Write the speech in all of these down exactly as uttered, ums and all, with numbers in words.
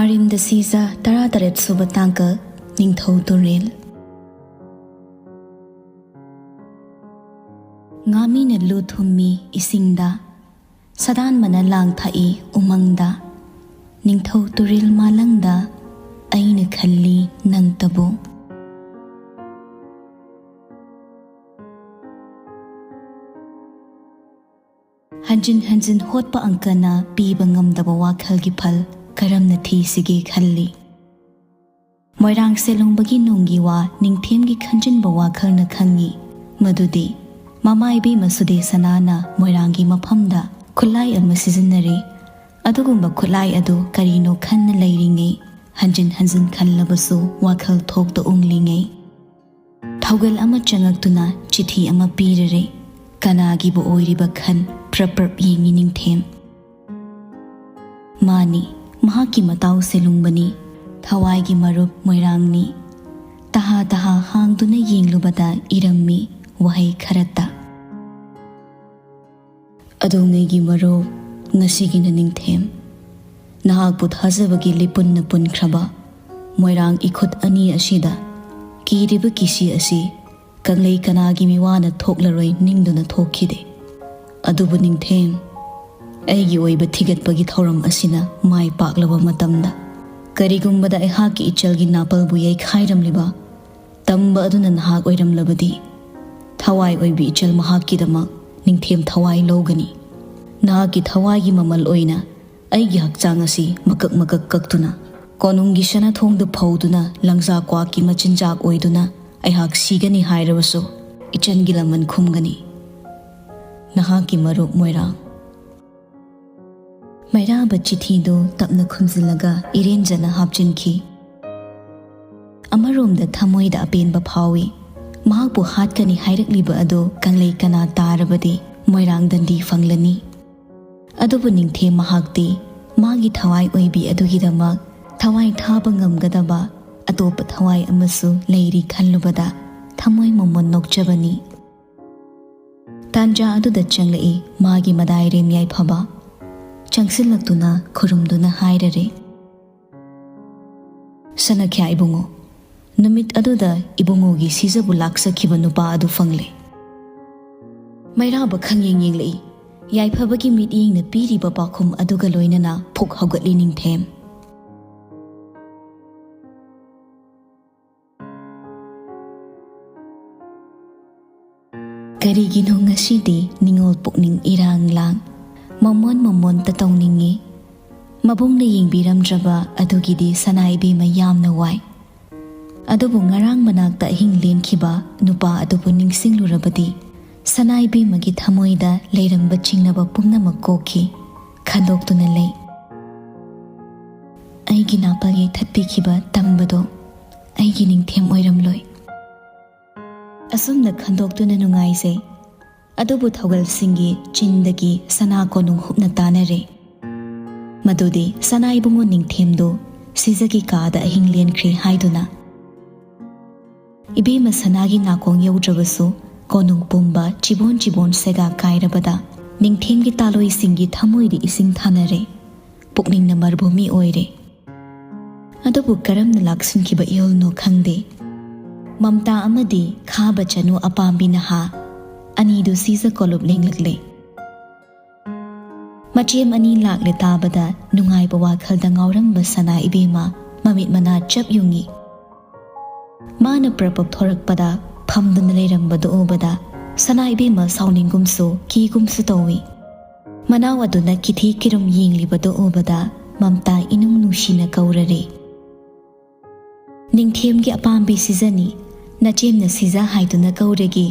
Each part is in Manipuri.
ꯑꯥꯔꯤꯟꯗ ꯁꯤꯖ ꯇꯔꯥꯇꯔꯦꯠ ꯁꯨꯕ ꯇꯥꯡꯀꯛ, ꯅꯤꯡꯊꯧ ꯇꯨꯔꯦꯜ꯫ ꯉꯥꯃꯤꯅ ꯂꯨ ꯊꯨꯝꯃꯤ ꯏꯁꯤꯡꯗ, ꯁꯗꯥꯟꯕꯅ ꯂꯥꯡ ꯊꯥꯛꯏ ꯎꯃꯪꯗ, ꯅꯤꯡꯊꯧ ꯇꯨꯔꯦꯜ ꯃꯥꯂꯪꯗ ꯑꯩꯅ ꯈꯜꯂꯤ ꯅꯪꯇꯕꯨ꯫ ꯍꯟꯖꯤꯟ ꯍꯟꯖꯤꯟ ꯍꯣꯠꯄ ꯑꯪꯀꯅ ꯄꯤꯕ ꯉꯝꯗꯕ ꯋꯥꯈꯜꯒꯤ ꯐꯜ ꯀꯔꯝꯅ ꯊꯤꯁꯤꯒꯦ ꯈꯜꯂꯤ꯫ ꯃꯣꯏꯔꯥꯡ ꯁꯦꯂꯨꯡꯕꯒꯤ ꯅꯨꯡꯒꯤ ꯋꯥ ꯅꯤꯡꯊꯦꯝꯒꯤ ꯈꯟꯖꯤꯟꯕ ꯋꯥꯈꯜꯅ ꯈꯪꯉꯤ꯫ ꯃꯗꯨꯗꯤ ꯃꯃꯥ ꯏꯕꯦꯝꯃ ꯁꯨꯗꯦꯁꯅꯥꯅ ꯃꯣꯏꯔꯥꯡꯒꯤ ꯃꯐꯝꯗ ꯈꯨꯠꯂꯥꯏ ꯑꯃ ꯁꯤꯖꯤꯟꯅꯔꯦ꯫ ꯑꯗꯨꯒꯨꯝꯕ ꯈꯨꯠꯂꯥꯏ ꯑꯗꯨ ꯀꯔꯤꯅꯣ ꯈꯟꯅ ꯂꯩꯔꯤꯉꯩ, ꯍꯟꯖꯤꯟ ꯍꯟꯖꯤꯟ ꯈꯜꯂꯕꯁꯨ ꯋꯥꯈꯜ ꯊꯣꯛꯇ ꯎꯡꯂꯤꯉꯩ, ꯊꯧꯒꯜ ꯑꯃ ꯆꯪꯉꯛꯇꯨꯅ ꯆꯤꯊꯤ ꯑꯃ ꯄꯤꯔꯔꯦ꯫ ꯀꯅꯥꯒꯤꯕꯨ ꯑꯣꯏꯔꯤꯕ ꯈꯟ ꯄ꯭ꯔꯞ ꯄ꯭ꯔꯞ ꯌꯦꯡꯉꯤ ꯅꯤꯡꯊꯦꯝ꯫ ꯃꯥꯅꯤ, ꯃꯍꯥꯛꯀꯤ ꯃꯇꯥꯎ ꯁꯦꯂꯨꯡꯕꯅꯤ, ꯊꯋꯥꯏꯒꯤ ꯃꯔꯨꯞ ꯃꯣꯏꯔꯥꯡꯅꯤ꯫ ꯇꯍꯥ ꯇꯍꯥ ꯍꯥꯡꯗꯨꯅ ꯌꯦꯡꯂꯨꯕꯗ ꯏꯔꯝꯃꯤ ꯋꯥꯍꯩ ꯈꯔꯇ꯫ ꯑꯗꯣꯉꯩꯒꯤ ꯃꯔꯨꯞ, ꯉꯁꯤꯒꯤꯅ ꯅꯤꯡꯊꯦꯝ꯫ ꯅꯍꯥꯛꯄꯨ ꯊꯥꯖꯕꯒꯤ ꯂꯤꯄꯨꯟꯅ ꯄꯨꯟꯈ꯭ꯔꯕ ꯃꯣꯏꯔꯥꯡ ꯏꯈꯨꯠ ꯑꯅꯤ ꯑꯁꯤꯗ ꯀꯤꯔꯤꯕ ꯀꯤꯁꯤ ꯑꯁꯤ ꯀꯪꯂꯩ ꯀꯅꯥꯒꯤ ꯃꯤꯋꯥꯅ ꯊꯣꯛꯂꯔꯣꯏ ꯅꯤꯡꯗꯨꯅ ꯊꯣꯛꯈꯤꯗꯦ꯫ ꯑꯗꯨꯕꯨ ꯅꯤꯡꯊꯦꯝ, ꯑꯩꯒꯤ ꯑꯣꯏꯕ ꯊꯤꯒꯠꯄꯒꯤ ꯊꯧꯔꯝ ꯑꯁꯤꯅ ꯃꯥꯏ ꯄꯥꯛꯂꯕ ꯃꯇꯝꯗ, ꯀꯔꯤꯒꯨꯝꯕꯗ ꯑꯩꯍꯥꯛꯀꯤ ꯏꯆꯜꯒꯤ ꯅꯥꯄꯜꯕꯨ ꯌꯩꯈꯥꯏꯔꯝꯂꯤꯕ ꯇꯝꯕ ꯑꯗꯨꯅ ꯅꯍꯥꯛ ꯑꯣꯏꯔꯝꯂꯕꯗꯤ, ꯊꯋꯥꯏ ꯑꯣꯏꯕꯤ ꯏꯆꯜ ꯃꯍꯥꯛꯀꯤꯗꯃꯛ ꯅꯤꯡꯊꯦꯝ ꯊꯋꯥꯏ ꯂꯧꯒꯅꯤ꯫ ꯅꯍꯥꯛꯀꯤ ꯊꯋꯥꯏꯒꯤ ꯃꯃꯜ ꯑꯣꯏꯅ ꯑꯩꯒꯤ ꯍꯛꯆꯥꯡ ꯑꯁꯤ ꯃꯀꯛ ꯃꯀꯛ ꯀꯛꯇꯨꯅ, ꯀꯣꯅꯨꯡꯒꯤ ꯁꯅꯥꯊꯣꯡꯗ ꯐꯧꯗꯨꯅ, ꯂꯪꯖꯥ ꯀ꯭ꯋꯥꯛꯀꯤ ꯃꯆꯤꯟꯖꯥꯛ ꯑꯣꯏꯗꯨꯅ ꯑꯩꯍꯥꯛ ꯁꯤꯒꯅꯤ ꯍꯥꯏꯔꯕꯁꯨ, ꯏꯆꯟꯒꯤ ꯂꯃꯟ ꯈꯨꯝꯒꯅꯤ꯫ ꯅꯍꯥꯛꯀꯤ ꯃꯔꯨꯞ ꯃꯣꯏꯔꯥꯡ꯫ ꯃꯩꯔꯥꯕ ꯆꯤꯊꯤꯗꯨ ꯇꯞꯅ ꯈꯨꯝꯖꯤꯜꯂꯒ ꯏꯔꯦꯟꯖꯅ ꯍꯥꯞꯆꯤꯟꯈꯤ꯫ ꯑꯃꯔꯣꯝꯗ ꯊꯃꯣꯏꯗ ꯑꯄꯦꯟꯕ ꯐꯥꯎꯏ꯫ ꯃꯍꯥꯛꯄꯨ ꯍꯥꯠꯀꯅꯤ ꯍꯥꯏꯔꯛꯂꯤꯕ ꯑꯗꯨ ꯀꯪꯂꯩ ꯀꯅꯥ ꯇꯥꯔꯕꯗꯤ ꯃꯣꯏꯔꯥꯡ ꯗꯟꯗꯤ ꯐꯪꯂꯅꯤ꯫ ꯑꯗꯨꯕꯨ ꯅꯤꯡꯊꯦꯝ ꯃꯍꯥꯛꯇꯤ ꯃꯥꯒꯤ ꯊꯋꯥꯏ ꯑꯣꯏꯕꯤ ꯑꯗꯨꯒꯤꯗꯃꯛ ꯊꯋꯥꯏ ꯊꯥꯕ ꯉꯝꯒꯗꯕ ꯑꯇꯣꯞꯄ ꯊꯋꯥꯏ ꯑꯃꯁꯨ ꯂꯩꯔꯤ ꯈꯜꯂꯨꯕꯗ ꯊꯃꯣꯏ ꯃꯃꯣꯟ ꯅꯣꯛꯆꯕꯅꯤ꯫ ꯇꯥꯟꯖꯥ ꯑꯗꯨꯗ ꯆꯪꯂꯛꯏ ꯃꯥꯒꯤ ꯃꯗꯥꯏꯔꯦꯝ ꯌꯥꯏꯐꯕ꯫ ꯆꯪꯁꯤꯜꯂꯛꯇꯨꯅ ꯈꯨꯔꯨꯝꯗꯨꯅ ꯍꯥꯏꯔꯔꯦ, "ꯁꯅꯥꯈ꯭ꯌꯥ ꯏꯕꯨꯡꯉꯣ, ꯅꯨꯃꯤꯠ ꯑꯗꯨꯗ ꯏꯕꯨꯡꯉꯣꯒꯤ ꯁꯤꯖꯕꯨ ꯂꯥꯛꯆꯈꯤꯕ ꯅꯨꯄꯥ ꯑꯗꯨ ꯐꯪꯂꯦ꯫" ꯃꯩꯔꯥꯕ ꯈꯪꯌꯦꯡ ꯌꯦꯡꯂꯛꯏ꯫ ꯌꯥꯏꯐꯕꯒꯤ ꯃꯤꯠꯌꯦꯡꯅ ꯄꯤꯔꯤꯕ ꯄꯥꯎꯈꯨꯝ ꯑꯗꯨꯒ ꯂꯣꯏꯅꯅ ꯐꯨꯛ ꯍꯧꯒꯠꯂꯤ ꯅꯤꯡꯊꯦꯝ꯫ ꯀꯔꯤꯒꯤꯅꯣ ꯉꯁꯤꯗꯤ ꯅꯤꯡꯉꯣꯜ ꯄꯨꯛꯅꯤꯡ ꯏꯔꯥꯡ ꯂꯥꯡ, ꯃꯃꯣꯟ ꯃꯃꯣꯟꯇ ꯇꯧꯅꯤꯡꯉꯤ? ꯃꯕꯨꯡꯅ ꯌꯦꯡꯕꯤꯔꯝꯗ꯭ꯔꯕ ꯑꯗꯨꯒꯤꯗꯤ ꯁꯅꯥ ꯏꯕꯦꯝꯃ ꯌꯥꯝꯅ ꯋꯥꯏ꯫ ꯑꯗꯨꯕꯨ ꯉꯔꯥꯡ ꯃꯅꯥꯛꯇ ꯑꯍꯤꯡ ꯂꯦꯟꯈꯤꯕ ꯅꯨꯄꯥ ꯑꯗꯨꯕꯨ ꯅꯤꯡꯁꯤꯡꯂꯨꯔꯕꯗꯤ ꯁꯅꯥ ꯏꯕꯦꯝꯃꯒꯤ ꯊꯃꯣꯏꯗ ꯂꯩꯔꯝꯕ ꯆꯤꯡꯅꯕ ꯄꯨꯝꯅꯃꯛ ꯀꯣꯛꯈꯤ꯫ ꯈꯟꯗꯣꯛꯇꯨꯅ ꯂꯩ꯫ ꯑꯩꯒꯤ ꯅꯥꯄꯜ ꯌꯩꯊꯠꯄꯤꯈꯤꯕ ꯇꯝꯕꯗꯣ ꯑꯩꯒꯤ ꯅꯤꯡꯊꯦꯝ ꯑꯣꯏꯔꯝꯂꯣꯏ꯫ ꯑꯁꯨꯝꯅ ꯈꯟꯗꯣꯛꯇꯨꯅ ꯅꯨꯡꯉꯥꯏꯖꯩ꯫ ꯑꯗꯨꯕꯨ ꯊꯧꯒꯜꯁꯤꯡꯒꯤ ꯆꯤꯟꯗꯒꯤ ꯁꯅꯥ ꯀꯣꯅꯨꯡ ꯍꯨꯞꯅ ꯇꯥꯅꯔꯦ꯫ ꯃꯗꯨꯗꯤ ꯁꯅꯥ ꯏꯕꯨꯡꯉꯣ ꯅꯤꯡꯊꯦꯝꯗꯨ ꯁꯤꯖꯒꯤ ꯀꯥꯗ ꯑꯍꯤꯡ ꯂꯦꯟꯈ꯭ꯔꯦ ꯍꯥꯏꯗꯨꯅ꯫ ꯏꯕꯦꯝꯃ ꯁꯅꯥꯒꯤ ꯅꯥꯀꯣꯡ ꯌꯧꯗ꯭ꯔꯕꯁꯨ ꯀꯣꯅꯨꯡ ꯄꯨꯝꯕ ꯆꯤꯕꯣꯟ ꯆꯤꯕꯣꯟ ꯁꯦꯒꯥ ꯀꯥꯏꯔꯕꯗ ꯅꯤꯡꯊꯦꯝꯒꯤ ꯇꯥꯂꯣꯏꯁꯤꯡꯒꯤ ꯊꯃꯣꯏꯗꯤ ꯏꯁꯤꯡ ꯊꯥꯅꯔꯦ꯫ ꯄꯨꯛꯅꯤꯡꯅ ꯃꯔꯨꯚꯨꯃꯤ ꯑꯣꯏꯔꯦ꯫ ꯑꯗꯨꯕꯨ ꯀꯔꯝꯅ ꯂꯥꯛꯁꯤꯟꯈꯤꯕ ꯏꯍꯨꯜꯅꯣ ꯈꯪꯗꯦ꯫ ꯃꯝꯇꯥ ꯑꯃꯗꯤ ꯈꯥꯕ ꯆꯅꯨ ꯑꯄꯥꯝꯕꯤ ꯅꯍꯥ ꯑꯅꯤꯗꯨ ꯁꯤꯖ ꯀꯣꯂꯨꯞ ꯂꯦꯡꯂꯛꯂꯦ꯫ ꯃꯆꯦꯝ ꯑꯅꯤ ꯂꯥꯛꯂꯦ ꯇꯥꯕꯗ ꯅꯨꯡꯉꯥꯏꯕ ꯋꯥꯈꯜꯗ ꯉꯥꯎꯔꯝꯕ ꯁꯅꯥ ꯏꯕꯦꯝꯃ ꯃꯃꯤꯠ ꯃꯅꯥ ꯆꯞ ꯌꯨꯡꯉꯤ꯫ ꯃꯥꯅ ꯄ꯭ꯔꯄꯞ ꯊꯣꯔꯛꯄꯗ ꯐꯝꯗꯨꯅ ꯂꯩꯔꯝꯕꯗꯨ ꯎꯕꯗ ꯁꯅꯥ ꯏꯕꯦꯝꯃ ꯁꯥꯎꯅꯤꯡꯒꯨꯝꯁꯨ ꯀꯤꯒꯨꯝꯁꯨ ꯇꯧꯏ꯫ ꯃꯅꯥꯎ ꯑꯗꯨꯅ ꯀꯤꯊꯤ ꯀꯤꯔꯨꯝ ꯌꯦꯡꯂꯤꯕꯗꯨ ꯎꯕꯗ ꯃꯝꯇꯥ ꯏꯅꯨꯡ ꯅꯨꯡꯁꯤꯅ ꯀꯧꯔꯔꯦ꯫ "ꯅꯤꯡꯊꯦꯝꯒꯤ ꯑꯄꯥꯝꯕꯤ ꯁꯤꯖꯅꯤ, ꯅꯆꯦꯝꯅ ꯁꯤꯖ ꯍꯥꯏꯗꯨꯅ ꯀꯧꯔꯒꯦ꯫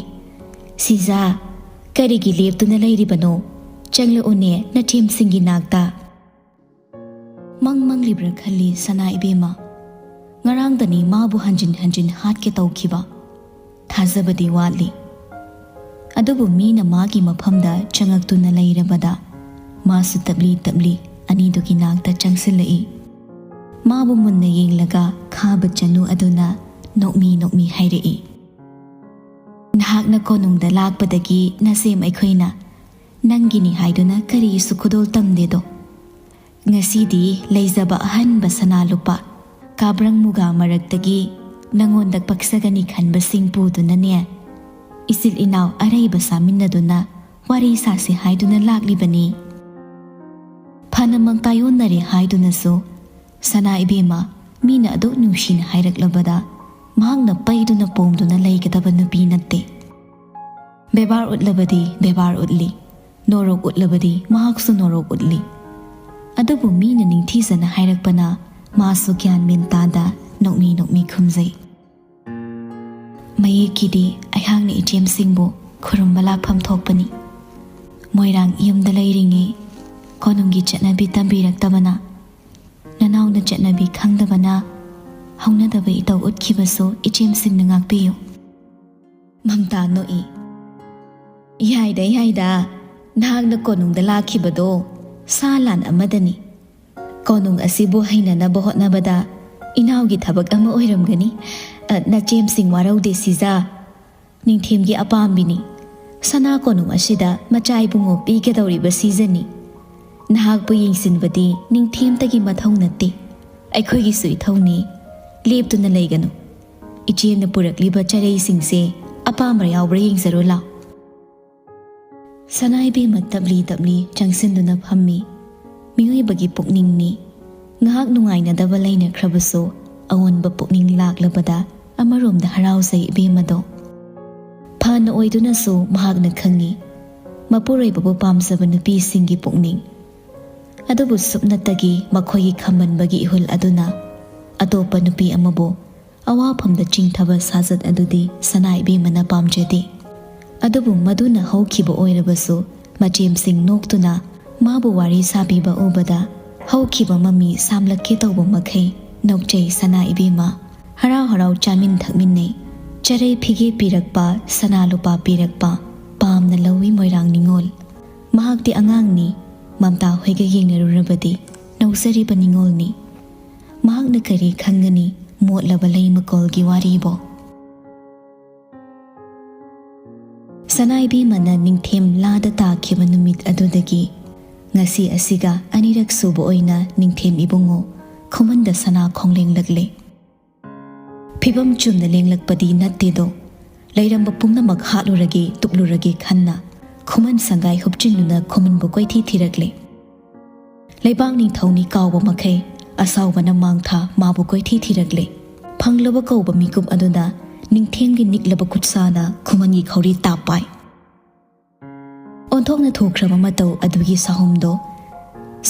ꯁꯤꯖ, ꯀꯔꯤꯒꯤ ꯂꯦꯞꯇꯨꯅ ꯂꯩꯔꯤꯕꯅꯣ? ꯆꯪꯂꯛꯎꯅꯦ ꯅꯆꯦꯝꯁꯤꯡꯒꯤ ꯅꯥꯛꯇ꯫" ꯃꯪ ꯃꯪꯂꯤꯕ꯭ꯔꯥ ꯈꯜꯂꯤ ꯁꯅꯥ ꯏꯕꯦꯝꯃ꯫ ꯉꯔꯥꯡꯗꯅꯤ ꯃꯥꯕꯨ ꯍꯟꯖꯤꯟ ꯍꯟꯖꯤꯟ ꯍꯥꯠꯀꯦ ꯇꯧꯈꯤꯕ꯫ ꯊꯥꯖꯕꯗꯤ ꯋꯥꯠꯂꯤ꯫ ꯑꯗꯨꯕꯨ ꯃꯤꯅ ꯃꯥꯒꯤ ꯃꯐꯝꯗ ꯆꯪꯉꯛꯇꯨꯅ ꯂꯩꯔꯕꯗ ꯃꯥꯁꯨ ꯇꯞꯂꯤ ꯇꯞꯂꯤ ꯑꯅꯤꯗꯨꯒꯤ ꯅꯥꯛꯇ ꯆꯪꯁꯤꯜꯂꯛꯏ꯫ ꯃꯥꯕꯨ ꯃꯨꯟꯅ ꯌꯦꯡꯂꯒ ꯈꯥꯕ ꯆꯅꯨ ꯑꯗꯨꯅ ꯅꯣꯛꯃꯤ ꯅꯣꯛꯃꯤ ꯍꯥꯏꯔꯛꯏ, "ꯅꯍꯥꯛꯅ ꯀꯣꯅꯨꯡꯗ ꯂꯥꯛꯄꯗꯒꯤ ꯅꯆꯦꯝ ꯑꯩꯈꯣꯏꯅ ꯅꯪꯒꯤꯅꯤ ꯍꯥꯏꯗꯨꯅ ꯀꯔꯤꯁꯨ ꯈꯨꯗꯣꯜ ꯇꯝꯗꯦꯗꯣ꯫ ꯉꯁꯤꯗꯤ ꯂꯩꯖꯕ ꯑꯍꯟꯕ ꯁꯅꯥ ꯂꯨꯄꯥ ꯀꯥꯕ꯭ꯔꯪ ꯃꯨꯒꯥ ꯃꯔꯛꯇꯒꯤ ꯅꯉꯣꯟꯗ ꯄꯛꯆꯒꯅꯤ ꯈꯟꯕꯁꯤꯡ ꯄꯨꯗꯨꯅꯅꯦ, ꯏꯆꯤꯜ ꯏꯅꯥꯎ ꯑꯔꯩꯕ ꯆꯥꯃꯤꯟꯅꯗꯨꯅ ꯋꯥꯔꯤ ꯁꯥꯁꯤ ꯍꯥꯏꯗꯨꯅ ꯂꯥꯛꯂꯤꯕꯅꯤ꯫ ꯐꯅꯃꯛ ꯇꯥꯏꯌꯣꯟꯅꯔꯦ ꯍꯥꯏꯗꯨꯅꯁꯨ, ꯁꯅꯥ ꯏꯕꯦꯝꯃ, ꯃꯤꯅ ꯑꯗꯨꯛ ꯅꯨꯡꯁꯤꯅ ꯍꯥꯏꯔꯛꯂꯕꯗ ꯃꯍꯥꯛꯅ ꯄꯩꯗꯨꯅ ꯄꯣꯝꯗꯨꯅ ꯂꯩꯒꯗꯕ ꯅꯨꯄꯤ ꯅꯠꯇꯦ꯫ ꯕꯦꯕꯥꯔ ꯎꯠꯂꯕꯗꯤ ꯕꯦꯕꯥꯔ ꯎꯠꯂꯤ, ꯅꯣꯔꯣꯛ ꯎꯠꯂꯕꯗꯤ ꯃꯍꯥꯛꯁꯨ ꯅꯣꯔꯣꯛ ꯎꯠꯂꯤ꯫ ꯑꯗꯨꯕꯨ ꯃꯤꯅ ꯅꯤꯡꯊꯤꯖꯅ ꯍꯥꯏꯔꯛꯄꯅ ꯃꯥꯁꯨ ꯒ꯭ꯌꯥꯟ ꯃꯦꯟ ꯇꯥꯗ ꯅꯣꯛꯃꯤ ꯅꯣꯛꯃꯤ ꯈꯨꯝꯖꯩ꯫ ꯃꯌꯦꯛꯀꯤꯗꯤ ꯑꯩꯍꯥꯛꯅ ꯏꯆꯦꯝꯁꯤꯡꯕꯨ ꯈꯨꯔꯨꯝꯕ ꯂꯥꯛꯐꯝ ꯊꯣꯛꯄꯅꯤ꯫ ꯃꯣꯏꯔꯥꯡ ꯌꯨꯝꯗ ꯂꯩꯔꯤꯉꯩ ꯀꯣꯅꯨꯡꯒꯤ ꯆꯠꯅꯕꯤ ꯇꯝꯕꯤꯔꯛꯇꯕꯅ, ꯅꯅꯥꯎꯅ ꯆꯠꯅꯕꯤ ꯈꯪꯗꯕꯅ ꯍꯧꯅꯗꯕ ꯏꯇꯧ ꯎꯠꯈꯤꯕꯁꯨ ꯏꯆꯦꯝꯁꯤꯡꯅ ꯉꯥꯛꯄꯤꯌꯨ꯫ ꯃꯝꯇꯥ ꯅꯣꯛꯏ꯫ ꯌꯥꯏꯗ, ꯌꯥꯏꯗ, ꯅꯍꯥꯛꯅ ꯀꯣꯅꯨꯡꯗ ꯂꯥꯛꯈꯤꯕꯗꯣ ꯁꯥ ꯂꯥꯟ ꯑꯃꯗꯅꯤ꯫ ꯀꯣꯅꯨꯡ ꯑꯁꯤꯕꯨ ꯍꯩꯅꯅꯕ ꯍꯣꯠꯅꯕꯗ ꯏꯅꯥꯎꯒꯤ ꯊꯕꯛ ꯑꯃ ꯑꯣꯏꯔꯝꯒꯅꯤ꯫ ꯑ, ꯅꯆꯦꯝꯁꯤꯡ ꯋꯥꯔꯧꯗꯦ ꯁꯤꯖꯥ꯫ ꯅꯤꯡꯊꯦꯝꯒꯤ ꯑꯄꯥꯝꯕꯤꯅꯤ꯫ ꯁꯅꯥ ꯀꯣꯅꯨꯡ ꯑꯁꯤꯗ ꯃꯆꯥ ꯏꯕꯨꯡꯉꯣ ꯄꯤꯒꯗꯧꯔꯤꯕ ꯁꯤꯖꯅꯤ꯫ ꯅꯍꯥꯛꯄꯨ ꯌꯦꯡꯁꯤꯟꯕꯗꯤ ꯅꯤꯡꯊꯦꯝꯇꯒꯤ ꯃꯊꯧ ꯅꯠꯇꯦ꯫ ꯑꯩꯈꯣꯏꯒꯤꯁꯨ ꯏꯊꯧꯅꯤ꯫ ꯂꯦꯞꯇꯨꯅ ꯂꯩꯒꯅꯨ꯫ ꯏꯆꯦꯝꯅ ꯄꯨꯔꯛꯂꯤꯕ ꯆꯔꯩꯁꯤꯡꯁꯦ ꯑꯄꯥꯝꯕ ꯌꯥꯎꯕ꯭ꯔꯥ ꯌꯦꯡꯖꯔꯨ ꯂꯥꯎ꯫ ꯁꯅꯥ ꯏꯕꯦꯝꯃ ꯇꯞꯂꯤ ꯇꯞꯂꯤ ꯆꯪꯁꯤꯟꯗꯨꯅ ꯐꯝꯃꯤ꯫ ꯃꯤꯑꯣꯏꯕꯒꯤ ꯄꯨꯛꯅꯤꯡꯅꯤ꯫ ꯉꯥꯏꯍꯥꯛ ꯅꯨꯡꯉꯥꯏꯅꯗꯕ ꯂꯩꯅꯈ꯭ꯔꯕꯁꯨ, ꯑꯑꯣꯟꯕ ꯄꯨꯛꯅꯤꯡ ꯂꯥꯛꯂꯕꯗ ꯑꯃꯔꯣꯝꯗ ꯍꯔꯥꯎꯖꯩ ꯏꯕꯦꯝꯃꯗꯣ꯫ ꯐꯅ ꯑꯣꯏꯗꯨꯅꯁꯨ ꯃꯍꯥꯛꯅ ꯈꯪꯏ, ꯃꯄꯨꯔꯣꯏꯕꯕꯨ ꯄꯥꯝꯖꯕ ꯅꯨꯄꯤꯁꯤꯡꯒꯤ ꯄꯨꯛꯅꯤꯡ꯫ ꯑꯗꯨꯕꯨ ꯁꯨꯞꯅꯇꯒꯤ ꯃꯈꯣꯏꯒꯤ ꯈꯝꯕꯟꯕꯒꯤ ꯏꯍꯨꯜ ꯑꯗꯨꯅ ꯑꯇꯣꯞꯄ ꯅꯨꯄꯤ ꯑꯃꯕꯨ ꯑꯋꯥꯐꯝꯗ ꯆꯤꯡꯊꯕ ꯁꯥꯖꯠ ꯑꯗꯨꯗꯤ ꯁꯅꯥ ꯏꯕꯦꯝꯃꯅ ꯄꯥꯝꯖꯗꯦ꯫ ꯑꯗꯨꯕꯨ ꯃꯗꯨꯅ ꯍꯧꯈꯤꯕ ꯑꯣꯏꯔꯕꯁꯨ, ꯃꯆꯦꯝꯁꯤꯡ ꯅꯣꯛꯇꯨꯅ ꯃꯥꯕꯨ ꯋꯥꯔꯤ ꯁꯥꯕꯤꯕ ꯎꯕꯗ ꯍꯧꯈꯤꯕ ꯃꯃꯤ ꯁꯥꯝꯂꯛꯀꯦ ꯇꯧꯕ ꯃꯈꯩ ꯅꯣꯛꯆꯩ ꯁꯅꯥ ꯏꯕꯦꯝꯃ꯫ ꯍꯔꯥꯎ ꯍꯔꯥꯎ ꯆꯥꯃꯤꯟ ꯊꯛꯃꯤꯟꯅꯩ꯫ ꯆꯔꯩ ꯐꯤꯒꯦ ꯄꯤꯔꯛꯄ, ꯁꯅꯥ ꯂꯨꯄꯥ ꯄꯤꯔꯛꯄ ꯄꯥꯝꯅ ꯂꯧꯏ ꯃꯣꯏꯔꯥꯡ ꯅꯤꯉꯣꯜ꯫ ꯃꯍꯥꯛꯇꯤ ꯑꯉꯥꯡꯅꯤ, ꯃꯝꯇꯥ ꯍꯣꯏꯒ ꯌꯦꯡꯅꯔꯨꯔꯕꯗꯤ ꯅꯧꯖꯔꯤꯕ ꯅꯤꯉꯣꯜꯅꯤ꯫ ꯃꯍꯥꯛꯅ ꯀꯔꯤ ꯈꯪꯒꯅꯤ ꯃꯣꯠꯂꯕ ꯂꯩ ꯃꯀꯣꯜꯒꯤ ꯋꯥꯔꯤꯕꯣ? ꯁꯅꯥ ꯏꯕꯦꯝꯃꯅ ꯅꯤꯡꯊꯦꯝ ꯂꯥꯗ ꯇꯥꯈꯤꯕ ꯅꯨꯃꯤꯠ ꯑꯗꯨꯗꯒꯤ ꯉꯁꯤ ꯑꯁꯤꯒ ꯑꯅꯤꯔꯛ ꯁꯨꯕ ꯑꯣꯏꯅ ꯅꯤꯡꯊꯦꯝ ꯏꯕꯨꯡꯉꯣ ꯈꯨꯃꯟꯗ ꯁꯅꯥ ꯈꯣꯡꯂꯦꯡꯂꯛꯂꯦ꯫ ꯐꯤꯕꯝ ꯆꯨꯝꯅ ꯂꯦꯡꯂꯛꯄꯗꯤ ꯅꯠꯇꯦꯗꯣ꯫ ꯂꯩꯔꯝꯕ ꯄꯨꯝꯅꯃꯛ ꯍꯥꯠꯂꯨꯔꯒꯦ, ꯇꯨꯞꯂꯨꯔꯒꯦ ꯈꯟꯅ ꯈꯨꯃꯟ ꯁꯪꯒꯥꯏ ꯍꯨꯞꯆꯤꯟꯗꯨꯅ ꯈꯨꯃꯟꯕꯨ ꯀꯣꯏꯊꯤ ꯊꯤꯔꯛꯂꯦ꯫ ꯂꯩꯕꯥꯛ ꯅꯤꯡꯊꯧꯅꯤ ꯀꯥꯎꯕ ꯃꯈꯩ ꯑꯁꯥꯎꯕꯅ ꯃꯥꯡꯊꯥ ꯃꯥꯕꯨ ꯀꯣꯏꯊꯤ ꯊꯤꯔꯛꯂꯦ꯫ ꯐꯪꯂꯕ ꯀꯧꯕ ꯃꯤꯀꯨꯞ ꯑꯗꯨꯗ ꯅꯤꯡꯊꯦꯝꯒꯤ ꯅꯤꯛꯂꯕ ꯈꯨꯠꯁꯥꯅ ꯈꯨꯃꯟꯒꯤ ꯈꯧꯔꯤ ꯇꯥꯞ ꯄꯥꯏ꯫ ꯑꯣꯟꯊꯣꯛꯅ ꯊꯨꯈ꯭ꯔꯕ ꯃꯇꯧ ꯑꯗꯨꯒꯤ ꯁꯥꯍꯨꯝꯗꯣ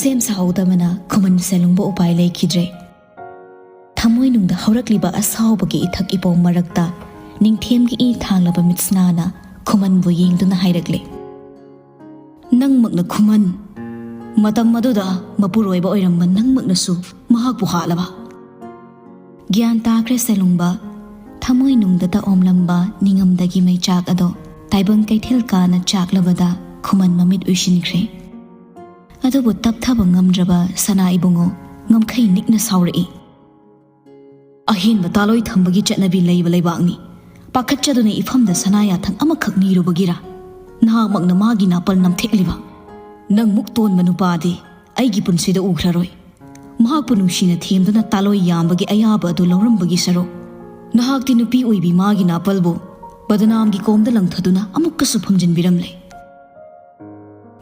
ꯁꯦꯝ ꯁꯥꯍꯧꯗꯕꯅ ꯈꯨꯃꯟ ꯁꯦꯂꯨꯡꯕ ꯎꯄꯥꯏ ꯂꯩꯈꯤꯗ꯭ꯔꯦ꯫ ꯊꯃꯣꯏꯅꯨꯡꯗ ꯍꯧꯔꯛꯂꯤꯕ ꯑꯁꯥꯎꯕꯒꯤ ꯏꯊꯛ ꯏꯄꯣꯝ ꯃꯔꯛꯇ ꯅꯤꯡꯊꯦꯝꯒꯤ ꯏ ꯊꯥꯡꯂꯕ ꯃꯤꯠꯁꯅꯥꯅ ꯈꯨꯃꯟꯕꯨ ꯌꯦꯡꯗꯨꯅ ꯍꯥꯏꯔꯛꯂꯦ, "ꯅꯪꯃꯛꯅ ꯈꯨꯃꯟ, ꯃꯇꯝ ꯑꯗꯨꯗ ꯃꯄꯨꯔꯣꯏꯕ ꯑꯣꯏꯔꯝꯕ ꯅꯪꯃꯛꯅꯁꯨ ꯃꯍꯥꯛꯄꯨ ꯍꯥꯠꯂꯕ?" ꯒ꯭ꯌꯥꯟ ꯇꯥꯈ꯭ꯔꯦ ꯁꯦꯂꯨꯡꯕ꯫ ꯊꯃꯣꯏꯅꯨꯡꯗꯇ ꯑꯣꯝꯂꯝꯕ ꯅꯤꯡꯉꯝꯗꯒꯤ ꯃꯩꯆꯥꯛ ꯑꯗꯣ ꯇꯥꯏꯕꯪ ꯀꯩꯊꯦꯜ ꯀꯥꯅ ꯆꯥꯛꯂꯕꯗ ꯈꯨꯃꯟ ꯃꯃꯤꯠ ꯎꯏꯁꯤꯟꯈ꯭ꯔꯦ꯫ ꯑꯗꯨꯕꯨ ꯇꯞꯊꯕ ꯉꯝꯗ꯭ꯔꯕ ꯁꯅꯥ ꯏꯕꯨꯡꯉꯣ ꯉꯝꯈꯩ ꯅꯤꯛꯅ ꯁꯥꯎꯔꯛꯏ, "ꯑꯍꯦꯟꯕ ꯇꯥꯂꯣꯏ ꯊꯝꯕꯒꯤ ꯆꯠꯅꯕꯤ ꯂꯩꯕ ꯂꯩꯕꯥꯛꯅꯤ꯫ ꯄꯥꯈꯠꯆꯗꯨꯅ ꯏꯐꯝꯗ ꯁꯅꯥ ꯌꯥꯊꯪ ꯑꯃꯈꯛ ꯅꯤꯔꯨꯕꯒꯤꯔ ꯅꯍꯥꯛꯃꯛꯅ ꯃꯥꯒꯤ ꯅꯥꯄꯜ ꯅꯝꯊꯦꯛꯂꯤꯕ? ꯅꯪ ꯃꯨꯛ ꯇꯣꯟꯕ ꯅꯨꯄꯥꯗꯤ ꯑꯩꯒꯤ ꯄꯨꯟꯁꯤꯗ ꯎꯈ꯭ꯔꯔꯣꯏ꯫ ꯃꯍꯥꯛꯄꯨ ꯅꯨꯡꯁꯤꯅ ꯊꯦꯝꯗꯨꯅ ꯇꯥꯂꯣꯏ ꯌꯥꯝꯕꯒꯤ ꯑꯌꯥꯕ ꯑꯗꯨ ꯂꯧꯔꯝꯕꯒꯤ ꯁꯔꯨꯛ, ꯅꯍꯥꯛꯇꯤ ꯅꯨꯄꯤ ꯑꯣꯏꯕꯤ ꯃꯥꯒꯤ ꯅꯥꯄꯜꯕꯨ ꯕꯗꯅꯥꯝꯒꯤ ꯀꯣꯝꯗ ꯂꯪꯊꯗꯨꯅ ꯑꯃꯨꯛꯀꯁꯨ ꯐꯪꯖꯤꯟꯕꯤꯔꯝꯂꯦ꯫"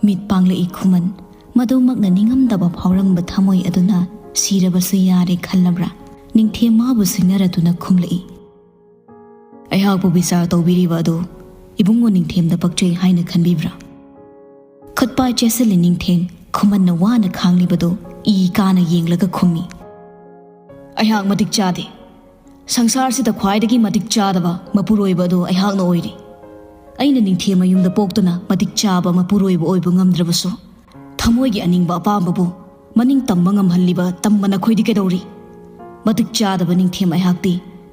ꯃꯤꯠ ꯄꯥꯡꯂꯛꯏ ꯈꯨꯃꯟ꯫ ꯃꯗꯨꯃꯛꯅ ꯅꯤꯡꯉꯝꯗꯕ ꯐꯥꯎꯔꯝꯕ ꯊꯃꯣꯏ ꯑꯗꯨꯅ ꯁꯤꯔꯕꯁꯨ ꯌꯥꯔꯦ ꯈꯜꯂꯕ꯭ꯔꯥ? ꯅꯤꯡꯊꯦꯝ ꯃꯥꯕꯨ ꯁꯤꯡꯅꯔꯗꯨꯅ ꯈꯨꯝꯂꯛꯏ, "ꯑꯩꯍꯥꯛꯄꯨ ꯕꯤꯆꯥꯔ ꯇꯧꯕꯤꯔꯤꯕ ꯑꯗꯨ ꯏꯕꯨꯡꯉꯣ ꯅꯤꯡꯊꯦꯝꯗ ꯄꯛꯆꯩ ꯍꯥꯏꯅ ꯈꯟꯕꯤꯕ꯭ꯔꯥ?" ꯈꯨꯠꯄꯥꯏ ꯆꯦꯠꯁꯤꯜꯂꯤ ꯅꯤꯡꯊꯦꯝ꯫ ꯈꯨꯃꯟꯅ ꯋꯥꯅ ꯈꯥꯡꯂꯤꯕꯗꯨ ꯏ ꯀꯥꯅ ꯌꯦꯡꯂꯒ ꯈꯨꯝꯃꯤ, "ꯑꯩꯍꯥꯛ ꯃꯇꯤꯛ ꯆꯥꯗꯦ꯫ ꯁꯪꯁꯥꯔꯁꯤꯗ ꯈ꯭ꯋꯥꯏꯗꯒꯤ ꯃꯇꯤꯛ ꯆꯥꯗꯕ ꯃꯄꯨꯔꯣꯏꯕ ꯑꯗꯨ ꯑꯩꯍꯥꯛꯅ ꯑꯣꯏꯔꯤ꯫ ꯑꯩꯅ ꯅꯤꯡꯊꯦꯝ ꯃꯌꯨꯝꯗ ꯄꯣꯛꯇꯨꯅ ꯃꯇꯤꯛ ꯆꯥꯕ ꯃꯄꯨꯔꯣꯏꯕ ꯑꯣꯏꯕ ꯉꯝꯗ꯭ꯔꯕꯁꯨ, ꯊꯃꯣꯏꯒꯤ ꯑꯅꯤꯡꯕ ꯑꯄꯥꯝꯕꯕꯨ ꯃꯅꯤꯡ ꯇꯝꯕ ꯉꯝꯍꯜꯂꯤꯕ ꯇꯝꯕ ꯅꯈꯣꯏꯗꯤ ꯀꯩꯗꯧꯔꯤ? ꯃꯇꯤꯛ ꯆꯥꯗꯕ ꯅꯤꯡꯊꯦꯝ ꯑꯩꯍꯥꯛꯇꯤ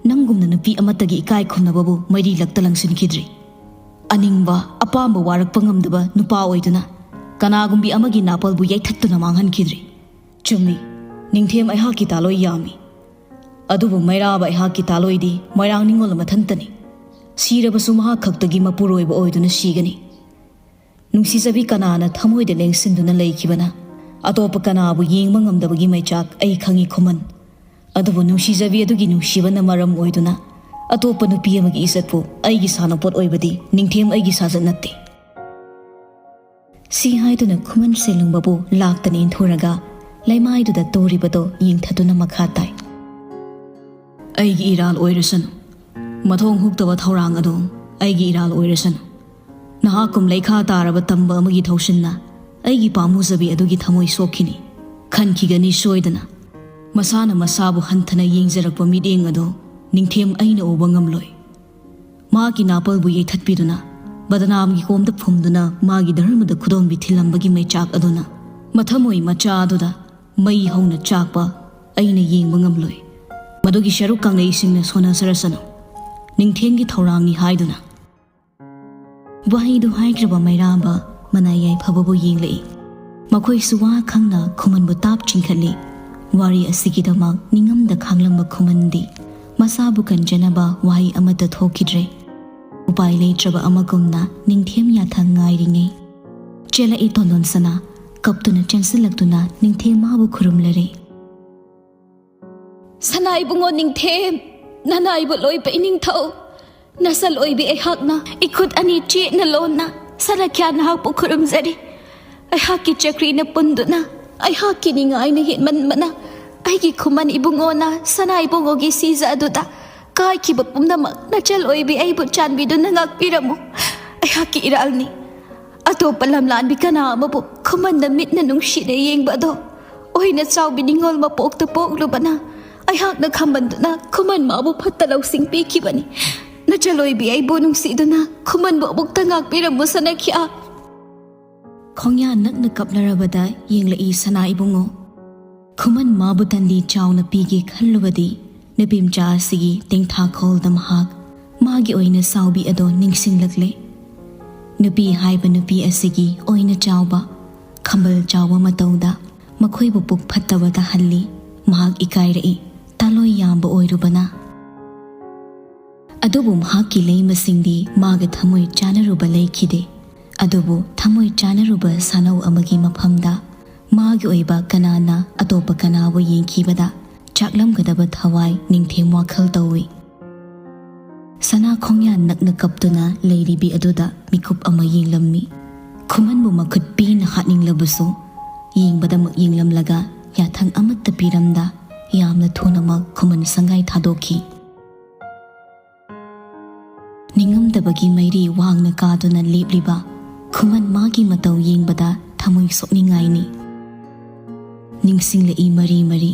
ꯅꯪꯒꯨꯝꯅ ꯅꯨꯄꯤ ꯑꯃꯠꯇꯒꯤ ꯏꯀꯥꯏ ꯈꯨꯝꯅꯕꯕꯨ ꯃꯩꯔꯤ ꯂꯛꯇ ꯂꯪꯁꯤꯟꯈꯤꯗ꯭ꯔꯤ꯫ ꯑꯅꯤꯡꯕ ꯑꯄꯥꯝꯕ ꯋꯥꯔꯛꯄ ꯉꯝꯗꯕ ꯅꯨꯄꯥ ꯑꯣꯏꯗꯨꯅ ꯀꯅꯥꯒꯨꯝꯕꯤ ꯑꯃꯒꯤ ꯅꯥꯄꯜꯕꯨ ꯌꯩꯊꯠꯇꯨꯅ ꯃꯥꯡꯍꯟꯈꯤꯗ꯭ꯔꯤ꯫ ꯆꯨꯝꯃꯤ, ꯅꯤꯡꯊꯦꯝ ꯑꯩꯍꯥꯛꯀꯤ ꯇꯥꯂꯣꯏ ꯌꯥꯝꯃꯤ꯫ ꯑꯗꯨꯕꯨ ꯃꯩꯔꯥꯕ ꯑꯩꯍꯥꯛꯀꯤ ꯇꯥꯂꯣꯏꯗꯤ ꯃꯣꯏꯔꯥꯡ ꯅꯤꯉꯣꯜ ꯃꯊꯟꯇꯅꯤ꯫ ꯁꯤꯔꯕꯁꯨ ꯃꯍꯥꯛ ꯈꯛꯇꯒꯤ ꯃꯄꯨꯔꯣꯏꯕ ꯑꯣꯏꯗꯨꯅ ꯁꯤꯒꯅꯤ꯫ ꯅꯨꯡꯁꯤꯖꯕꯤ ꯀꯅꯥꯅ ꯊꯃꯣꯏꯗ ꯂꯦꯡꯁꯤꯟꯗꯨꯅ ꯂꯩꯈꯤꯕꯅ ꯑꯇꯣꯞꯄ ꯀꯅꯥꯕꯨ ꯌꯦꯡꯕ ꯉꯝꯗꯕꯒꯤ ꯃꯩꯆꯥꯛ ꯑꯩ ꯈꯪꯏ ꯈꯨꯃꯟ꯫ ꯑꯗꯨꯕꯨ ꯅꯨꯡꯁꯤꯖꯕꯤ ꯑꯗꯨꯒꯤ ꯅꯨꯡꯁꯤꯕꯅ ꯃꯔꯝ ꯑꯣꯏꯗꯨꯅ ꯑꯇꯣꯞꯄ ꯅꯨꯄꯤ ꯑꯃꯒꯤ ꯏꯖꯠꯄꯨ ꯑꯩꯒꯤ ꯁꯥꯟꯅꯄꯣꯠ ꯑꯣꯏꯕꯗꯤ ꯅꯤꯡꯊꯦꯝ ꯑꯩꯒꯤ ꯁꯥꯖꯠ ꯅꯠꯇꯦ꯫ ꯁꯤ ꯍꯥꯏꯗꯨꯅ ꯈꯨꯃꯟꯁꯦ ꯂꯨꯡꯕꯕꯨ ꯂꯥꯛꯇꯅ ꯏꯟꯊꯨꯔꯒ ꯂꯩꯃꯥꯏꯗꯨꯗ ꯇꯧꯔꯤꯕꯗꯣ ꯌꯦꯡꯊꯗꯨꯅ ꯃꯈꯥ ꯇꯥꯏ꯫ ꯑꯩꯒꯤ ꯏꯔꯥꯜ ꯑꯣꯏꯔꯁꯅꯨ꯫ ꯃꯊꯣꯡ ꯍꯨꯛꯇꯕ ꯊꯧꯔꯥꯡ ꯑꯗꯨ ꯑꯩꯒꯤ ꯏꯔꯥꯜ ꯑꯣꯏꯔꯁꯅꯨ꯫ ꯅꯍꯥꯛꯀꯨꯝ ꯂꯩꯈꯥ ꯇꯥꯔꯕ ꯇꯝꯕ ꯑꯃꯒꯤ ꯊꯧꯁꯤꯟꯅ ꯑꯩꯒꯤ ꯄꯥꯝꯃꯨꯖꯕꯤ ꯑꯗꯨꯒꯤ ꯊꯃꯣꯏ ꯁꯣꯛꯈꯤꯅꯤ꯫ ꯈꯟꯈꯤꯒꯅꯤ ꯁꯣꯏꯗꯅ꯫ ꯃꯁꯥꯅ ꯃꯁꯥꯕꯨ ꯍꯟꯊꯅ ꯌꯦꯡꯖꯔꯛꯄ ꯃꯤꯠꯌꯦꯡ ꯑꯗꯨ ꯅꯤꯡꯊꯦꯝ ꯑꯩꯅ ꯎꯕ ꯉꯝꯂꯣꯏ꯫ ꯃꯍꯥꯛꯀꯤ ꯅꯥꯄꯜꯕꯨ ꯌꯩꯊꯠꯄꯤꯗꯨꯅ, ꯕꯗꯅꯥꯝꯒꯤ ꯀꯣꯝꯗ ꯐꯨꯝꯗꯨꯅ ꯃꯥꯒꯤ ꯙꯔꯃꯗ ꯈꯨꯗꯣꯝꯕꯤ ꯊꯤꯜꯂꯝꯕꯒꯤ ꯃꯩꯆꯥꯛ ꯑꯗꯨꯅ ꯃꯊꯃꯣꯏ ꯃꯆꯥ ꯑꯗꯨꯗ ꯃꯩ ꯍꯧꯅ ꯆꯥꯛꯄ ꯑꯩꯅ ꯌꯦꯡꯕ ꯉꯝꯂꯣꯏ꯫ ꯃꯗꯨꯒꯤ ꯁꯔꯨꯛ ꯀꯪꯂꯩꯁꯤꯡꯅ ꯁꯣꯟꯅꯖꯔꯁꯅꯨ꯫ ꯅꯤꯡꯊꯦꯝꯒꯤ ꯊꯧꯔꯥꯡꯅꯤ ꯍꯥꯏꯗꯨꯅ꯫ ꯋꯥꯍꯩꯗꯨ ꯍꯥꯏꯈ꯭ꯔꯕ ꯃꯩꯔꯥꯕ ꯃꯅꯥ ꯌꯥꯏꯐꯕꯕꯨ ꯌꯦꯡꯂꯛꯏ꯫ ꯃꯈꯣꯏꯁꯨ ꯋꯥ ꯈꯪꯅ ꯈꯨꯃꯟꯕꯨ ꯇꯥꯞ ꯆꯤꯡꯈꯠꯂꯤ꯫ ꯋꯥꯔꯤ ꯑꯁꯤꯒꯤꯗꯃꯛ ꯅꯤꯡꯉꯝꯗ ꯈꯥꯡꯂꯝꯕ ꯈꯨꯃꯟꯗꯤ ꯃꯁꯥꯕꯨ ꯀꯟꯖꯅꯕ ꯋꯥꯍꯩ ꯑꯃꯠꯇ ꯊꯣꯛꯈꯤꯗ꯭ꯔꯦ꯫ ꯎꯄꯥꯏ ꯂꯩꯇ꯭ꯔꯕ ꯑꯃꯒꯨꯝꯅ ꯅꯤꯡꯊꯦꯝ ꯌꯥꯊꯪ ꯉꯥꯏꯔꯤꯉꯩ ꯆꯦꯜꯂꯛꯏ ꯇꯣꯟꯗꯣꯟ ꯁꯅꯥ꯫ ꯀꯞꯇꯨꯅ ꯆꯦꯟꯁꯤꯜꯂꯛꯇꯨꯅ ꯅꯤꯡꯊꯦꯝ ꯃꯥꯕꯨ ꯈꯨꯔꯨꯝꯂꯔꯦ꯫ ꯁꯅꯥ ꯏꯕꯨꯡꯉꯣ ꯅꯤꯡꯊꯦꯝ, ꯅꯅꯥꯏꯕ ꯂꯣꯏꯕ ꯏꯅꯤꯡꯊꯧ, ꯅꯁꯜ ꯑꯣꯏꯕꯤ ꯑꯩꯍꯥꯛꯅ ꯏꯈꯨꯠ ꯑꯅꯤ ꯆꯦꯠꯅ ꯂꯣꯟꯅ ꯁꯅꯥꯈ꯭ꯌꯥ ꯅꯍꯥꯛꯄꯨ ꯈꯨꯔꯨꯝꯖꯔꯤ꯫ ꯑꯩꯍꯥꯛꯀꯤ ꯆꯀ꯭ꯔꯤꯅ ꯄꯨꯟꯗꯨꯅ ꯑꯩꯍꯥꯛꯀꯤ ꯅꯤꯡꯉꯥꯏꯅ ꯍꯦꯟꯃꯟꯕꯅ ꯑꯩꯒꯤ ꯈꯨꯃꯟ ꯏꯕꯨꯡꯉꯣꯅ ꯁꯅꯥ ꯏꯕꯨꯡꯉꯣꯒꯤ ꯁꯤꯖ ꯑꯗꯨꯗ ꯀꯥꯏꯈꯤꯕ ꯄꯨꯝꯅꯃꯛ ꯅꯆꯜ ꯑꯣꯏꯕꯤ ꯑꯩꯕꯨ ꯆꯥꯟꯕꯤꯗꯨꯅ ꯉꯥꯛꯄꯤꯔꯝꯃꯨ꯫ ꯑꯩꯍꯥꯛꯀꯤ ꯏꯔꯥꯜꯅꯤ꯫ ꯑꯇꯣꯞꯄ ꯂꯝꯂꯥꯟꯕꯤ ꯀꯅꯥ ꯑꯃꯕꯨ ꯈꯨꯃꯟꯅ ꯃꯤꯠꯅ ꯅꯨꯡꯁꯤꯅ ꯌꯦꯡꯕ ꯑꯗꯣ ꯑꯣꯏꯅ ꯆꯥꯎꯕꯤ ꯅꯤꯡꯉꯣꯜ ꯃꯄꯣꯛꯇ ꯄꯣꯛꯂꯨꯕꯅ ꯑꯩꯍꯥꯛꯅ ꯈꯝꯕꯟꯗꯨꯅ ꯈꯨꯃꯟ ꯃꯥꯕꯨ ꯐꯠꯇ ꯂꯧꯁꯤꯡ ꯄꯤꯈꯤꯕꯅꯤ꯫ ꯅꯆꯜ ꯑꯣꯏꯕꯤ ꯑꯩꯕꯨ ꯅꯨꯡꯁꯤꯗꯨꯅ ꯈꯨꯃꯟꯕꯨ ꯑꯃꯨꯛꯇ ꯉꯥꯛꯄꯤꯔꯝꯃꯨ ꯁꯅꯥꯈ꯭ꯌꯥ꯫ ꯈꯣꯡꯌꯥ ꯅꯛꯅ ꯀꯞꯅꯔꯕꯗ ꯌꯦꯡꯂꯛꯏ ꯁꯅꯥ ꯏꯕꯨꯡꯉꯣ꯫ ꯈꯨꯃꯟ ꯃꯥꯕꯨ ꯇꯟꯗꯤ ꯆꯥꯎꯅ ꯄꯤꯒꯦ ꯈꯜꯂꯨꯕꯗꯤ ꯅꯨꯄꯤꯃꯆꯥ ꯑꯁꯤꯒꯤ ꯇꯦꯡꯊꯥꯈꯣꯜꯗ ꯃꯍꯥꯛ ꯃꯥꯒꯤ ꯑꯣꯏꯅ ꯆꯥꯎꯕꯤ ꯑꯗꯣ ꯅꯤꯡꯁꯤꯡꯂꯛꯂꯦ꯫ ꯅꯨꯄꯤ ꯍꯥꯏꯕ ꯅꯨꯄꯤ ꯑꯁꯤꯒꯤ ꯑꯣꯏꯅ ꯆꯥꯎꯕ, ꯈꯝꯕꯜ ꯆꯥꯎꯕ ꯃꯇꯧꯗ ꯃꯈꯣꯏꯕꯨ ꯄꯨꯛ ꯐꯠꯇꯕ ꯇꯥꯍꯜꯂꯤ꯫ ꯃꯍꯥꯛ ꯏꯀꯥꯏꯔꯛꯏ, ꯇꯥꯂꯣꯏ ꯌꯥꯝꯕ ꯑꯣꯏꯔꯨꯕꯅ꯫ ꯑꯗꯨꯕꯨ ꯃꯍꯥꯛꯀꯤ ꯂꯩꯃꯁꯤꯡꯗꯤ ꯃꯥꯒ ꯊꯃꯣꯏ ꯆꯥꯅꯔꯨꯕ ꯂꯩꯈꯤꯗꯦ꯫ ꯑꯗꯨꯕꯨ ꯊꯃꯣꯏ ꯆꯥꯅꯔꯨꯕ ꯁꯥꯅꯧ ꯑꯃꯒꯤ ꯃꯐꯝꯗ ꯃꯥꯒꯤ ꯑꯣꯏꯕ ꯀꯅꯥꯅ ꯑꯇꯣꯞꯄ ꯀꯅꯥꯕꯨ ꯌꯦꯡꯈꯤꯕꯗ ꯆꯥꯛꯂꯝꯒꯗꯕ ꯊꯋꯥꯏ ꯅꯤꯡꯊꯦꯝ ꯋꯥꯈꯜ ꯇꯧꯏ꯫ ꯁꯅꯥ ꯈꯣꯡꯌꯥꯟ ꯅꯛꯅ ꯀꯞꯇꯨꯅ ꯂꯩꯔꯤꯕꯤ ꯑꯗꯨꯗ ꯃꯤꯀꯨꯞ ꯑꯃ ꯌꯦꯡꯂꯝꯃꯤ꯫ ꯈꯨꯃꯟꯕꯨ ꯃꯈꯨꯠ ꯄꯦꯟꯅ ꯍꯥꯠꯅꯤꯡꯂꯕꯁꯨ, ꯌꯦꯡꯕꯗꯃꯛ ꯌꯦꯡꯂꯝꯂꯒ ꯌꯥꯊꯪ ꯑꯃꯠꯇ ꯄꯤꯔꯝꯗ, ꯌꯥꯝꯅ ꯊꯨꯅꯃꯛ ꯈꯨꯃꯟ ꯁꯪꯒꯥꯏ ꯊꯥꯗꯣꯛꯈꯤ꯫ ꯅꯤꯡꯉꯝꯗꯕꯒꯤ ꯃꯩꯔꯤ ꯋꯥꯡꯅ ꯀꯥꯗꯨꯅ ꯂꯦꯞꯂꯤꯕ ꯈꯨꯃꯟ ꯃꯥꯒꯤ ꯃꯇꯧ ꯌꯦꯡꯕꯗ ꯊꯃꯣꯏ ꯁꯣꯛꯅꯤꯡꯉꯥꯏꯅꯤ꯫ ꯅꯤꯡꯁꯤꯡꯂꯛꯏ ꯃꯔꯤ ꯃꯔꯤ꯫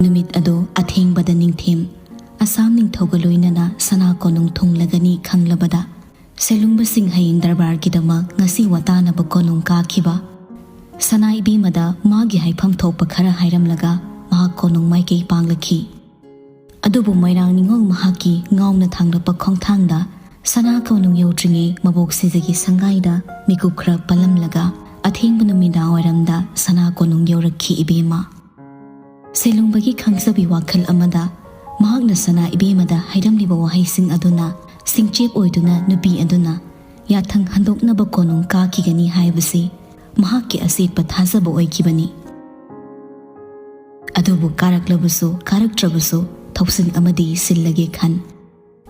ꯅꯨꯃꯤꯠ ꯑꯗꯨ ꯑꯊꯦꯡꯕꯗ ꯅꯤꯡꯊꯦꯝ ꯑꯁꯥꯝ ꯅꯤꯡꯊꯧꯒ ꯂꯣꯏꯅꯅ ꯁꯅꯥ ꯀꯣꯅꯨꯡ ꯊꯨꯡꯂꯒꯅꯤ ꯈꯪꯂꯕꯗ, ꯁꯦꯂꯨꯡꯕꯁꯤꯡ ꯍꯌꯦꯡ ꯗꯔꯕꯥꯔꯒꯤꯗꯃꯛ ꯉꯁꯤ ꯋꯥꯇꯥꯅꯕ ꯀꯣꯅꯨꯡ ꯀꯥꯈꯤꯕ꯫ ꯁꯅꯥ ꯏꯕꯦꯝꯃꯗ ꯃꯥꯒꯤ ꯍꯥꯏꯐꯝ ꯊꯣꯛꯄ ꯈꯔ ꯍꯥꯏꯔꯝꯂꯒ ꯃꯍꯥꯛ ꯀꯣꯅꯨꯡ ꯃꯥꯏꯀꯩ ꯄꯥꯡꯂꯛꯈꯤ꯫ ꯑꯗꯨꯕꯨ ꯃꯣꯏꯔꯥꯡ ꯅꯤꯉꯣꯜ ꯃꯍꯥꯛꯀꯤ ꯉꯥꯎꯅ ꯊꯥꯡꯂꯛꯄ ꯈꯣꯡꯊꯥꯡꯗ ꯁꯅꯥ ꯀꯣꯅꯨꯡ ꯌꯧꯗ꯭ꯔꯤꯉꯩ ꯃꯕꯣꯛ ꯁꯤꯖꯒꯤ ꯁꯪꯒꯥꯏꯗ ꯃꯤꯀꯨꯞ ꯈꯔ ꯄꯜꯂꯝꯂꯒ ꯑꯊꯦꯡꯕ ꯅꯨꯃꯤꯗꯥꯡ ꯋꯥꯏꯔꯝꯗ ꯁꯅꯥ ꯀꯣꯅꯨꯡ ꯌꯧꯔꯛꯈꯤ ꯏꯕꯦꯝꯃ꯫ ꯁꯦꯂꯨꯡꯕꯒꯤ ꯈꯪꯖꯕꯤ ꯋꯥꯈꯜ ꯑꯃꯗ ꯃꯍꯥꯛꯅ ꯁꯅꯥ ꯏꯕꯦꯝꯃꯗ ꯍꯥꯏꯔꯝꯂꯤꯕ ꯋꯥꯍꯩꯁꯤꯡ ꯑꯗꯨꯅ ꯁꯤꯡꯆꯦꯞ ꯑꯣꯏꯗꯨꯅ ꯅꯨꯄꯤ ꯑꯗꯨꯅ ꯌꯥꯊꯪ ꯍꯟꯗꯣꯛꯅꯕ ꯀꯣꯅꯨꯡ ꯀꯥꯈꯤꯒꯅꯤ ꯍꯥꯏꯕꯁꯤ ꯃꯍꯥꯛꯀꯤ ꯑꯆꯦꯠꯄ ꯊꯥꯖꯕ ꯑꯣꯏꯈꯤꯕꯅꯤ꯫ ꯑꯗꯨꯕꯨ ꯀꯥꯔꯛꯂꯕꯁꯨ ꯀꯥꯔꯛꯇ꯭ꯔꯕꯁꯨ ꯊꯧꯁꯤꯟ ꯑꯃꯗꯤ ꯁꯤꯜꯂꯒꯦ ꯈꯟ,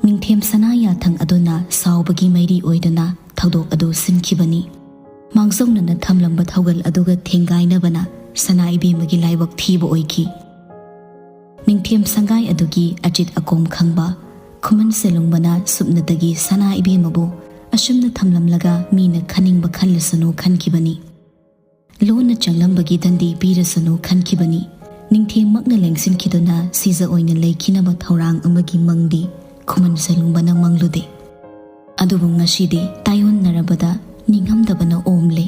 ꯅꯤꯡꯊꯦꯝ ꯁꯅꯥ ꯌꯥꯊꯪ ꯑꯗꯨꯅ ꯁꯥꯎꯕꯒꯤ ꯃꯩꯔꯤ ꯑꯣꯏꯗꯨꯅ ꯊꯧꯗꯣꯛ ꯑꯗꯨ ꯁꯤꯟꯈꯤꯕꯅꯤ꯫ ꯃꯥꯡꯖꯧꯅꯅ ꯊꯝꯂꯝꯕ ꯊꯧꯒꯜ ꯑꯗꯨꯒ ꯊꯦꯡꯒꯥꯏꯅꯕꯅ ꯁꯅꯥ ꯏꯕꯦꯝꯃꯒꯤ ꯂꯥꯏꯕꯛ ꯊꯤꯕ ꯑꯣꯏꯈꯤ꯫ ꯅꯤꯡꯊꯦꯝ ꯁꯪꯒꯥꯏ ꯑꯗꯨꯒꯤ ꯑꯆꯤꯠ ꯑꯀꯣꯝ ꯈꯪꯕ ꯈꯨꯃꯟ ꯁꯦꯂꯨꯡꯕꯅ ꯁꯨꯞꯅꯇꯒꯤ ꯁꯅꯥ ꯏꯕꯦꯝꯃꯕꯨ ꯑꯁꯨꯝꯅ ꯊꯝꯂꯝꯂꯒ ꯃꯤꯅ ꯈꯟꯅꯤꯡꯕ ꯈꯜꯂꯁꯅꯨ ꯈꯟꯈꯤꯕꯅꯤ꯫ ꯂꯣꯟꯅ ꯆꯪꯂꯝꯕꯒꯤ ꯗꯟꯗꯤ ꯄꯤꯔꯁꯅꯨ ꯈꯟꯈꯤꯕꯅꯤ꯫ ꯅꯤꯡꯊꯦꯝꯃꯛꯅ ꯂꯦꯡꯁꯤꯟꯈꯤꯗꯨꯅ ꯁꯤꯖ ꯑꯣꯏꯅ ꯂꯩꯈꯤꯅꯕ ꯊꯧꯔꯥꯡ ꯑꯃꯒꯤ ꯃꯪꯗꯤ ꯈꯨꯃꯟ ꯁꯦꯂꯨꯡꯕꯅ ꯃꯪꯂꯨꯗꯦ꯫ ꯑꯗꯨꯕꯨ ꯉꯁꯤꯗꯤ ꯇꯥꯏꯑꯣꯟꯅꯔꯕꯗ ꯅꯤꯡꯉꯝꯗꯕꯅ ꯑꯣꯝꯂꯦ꯫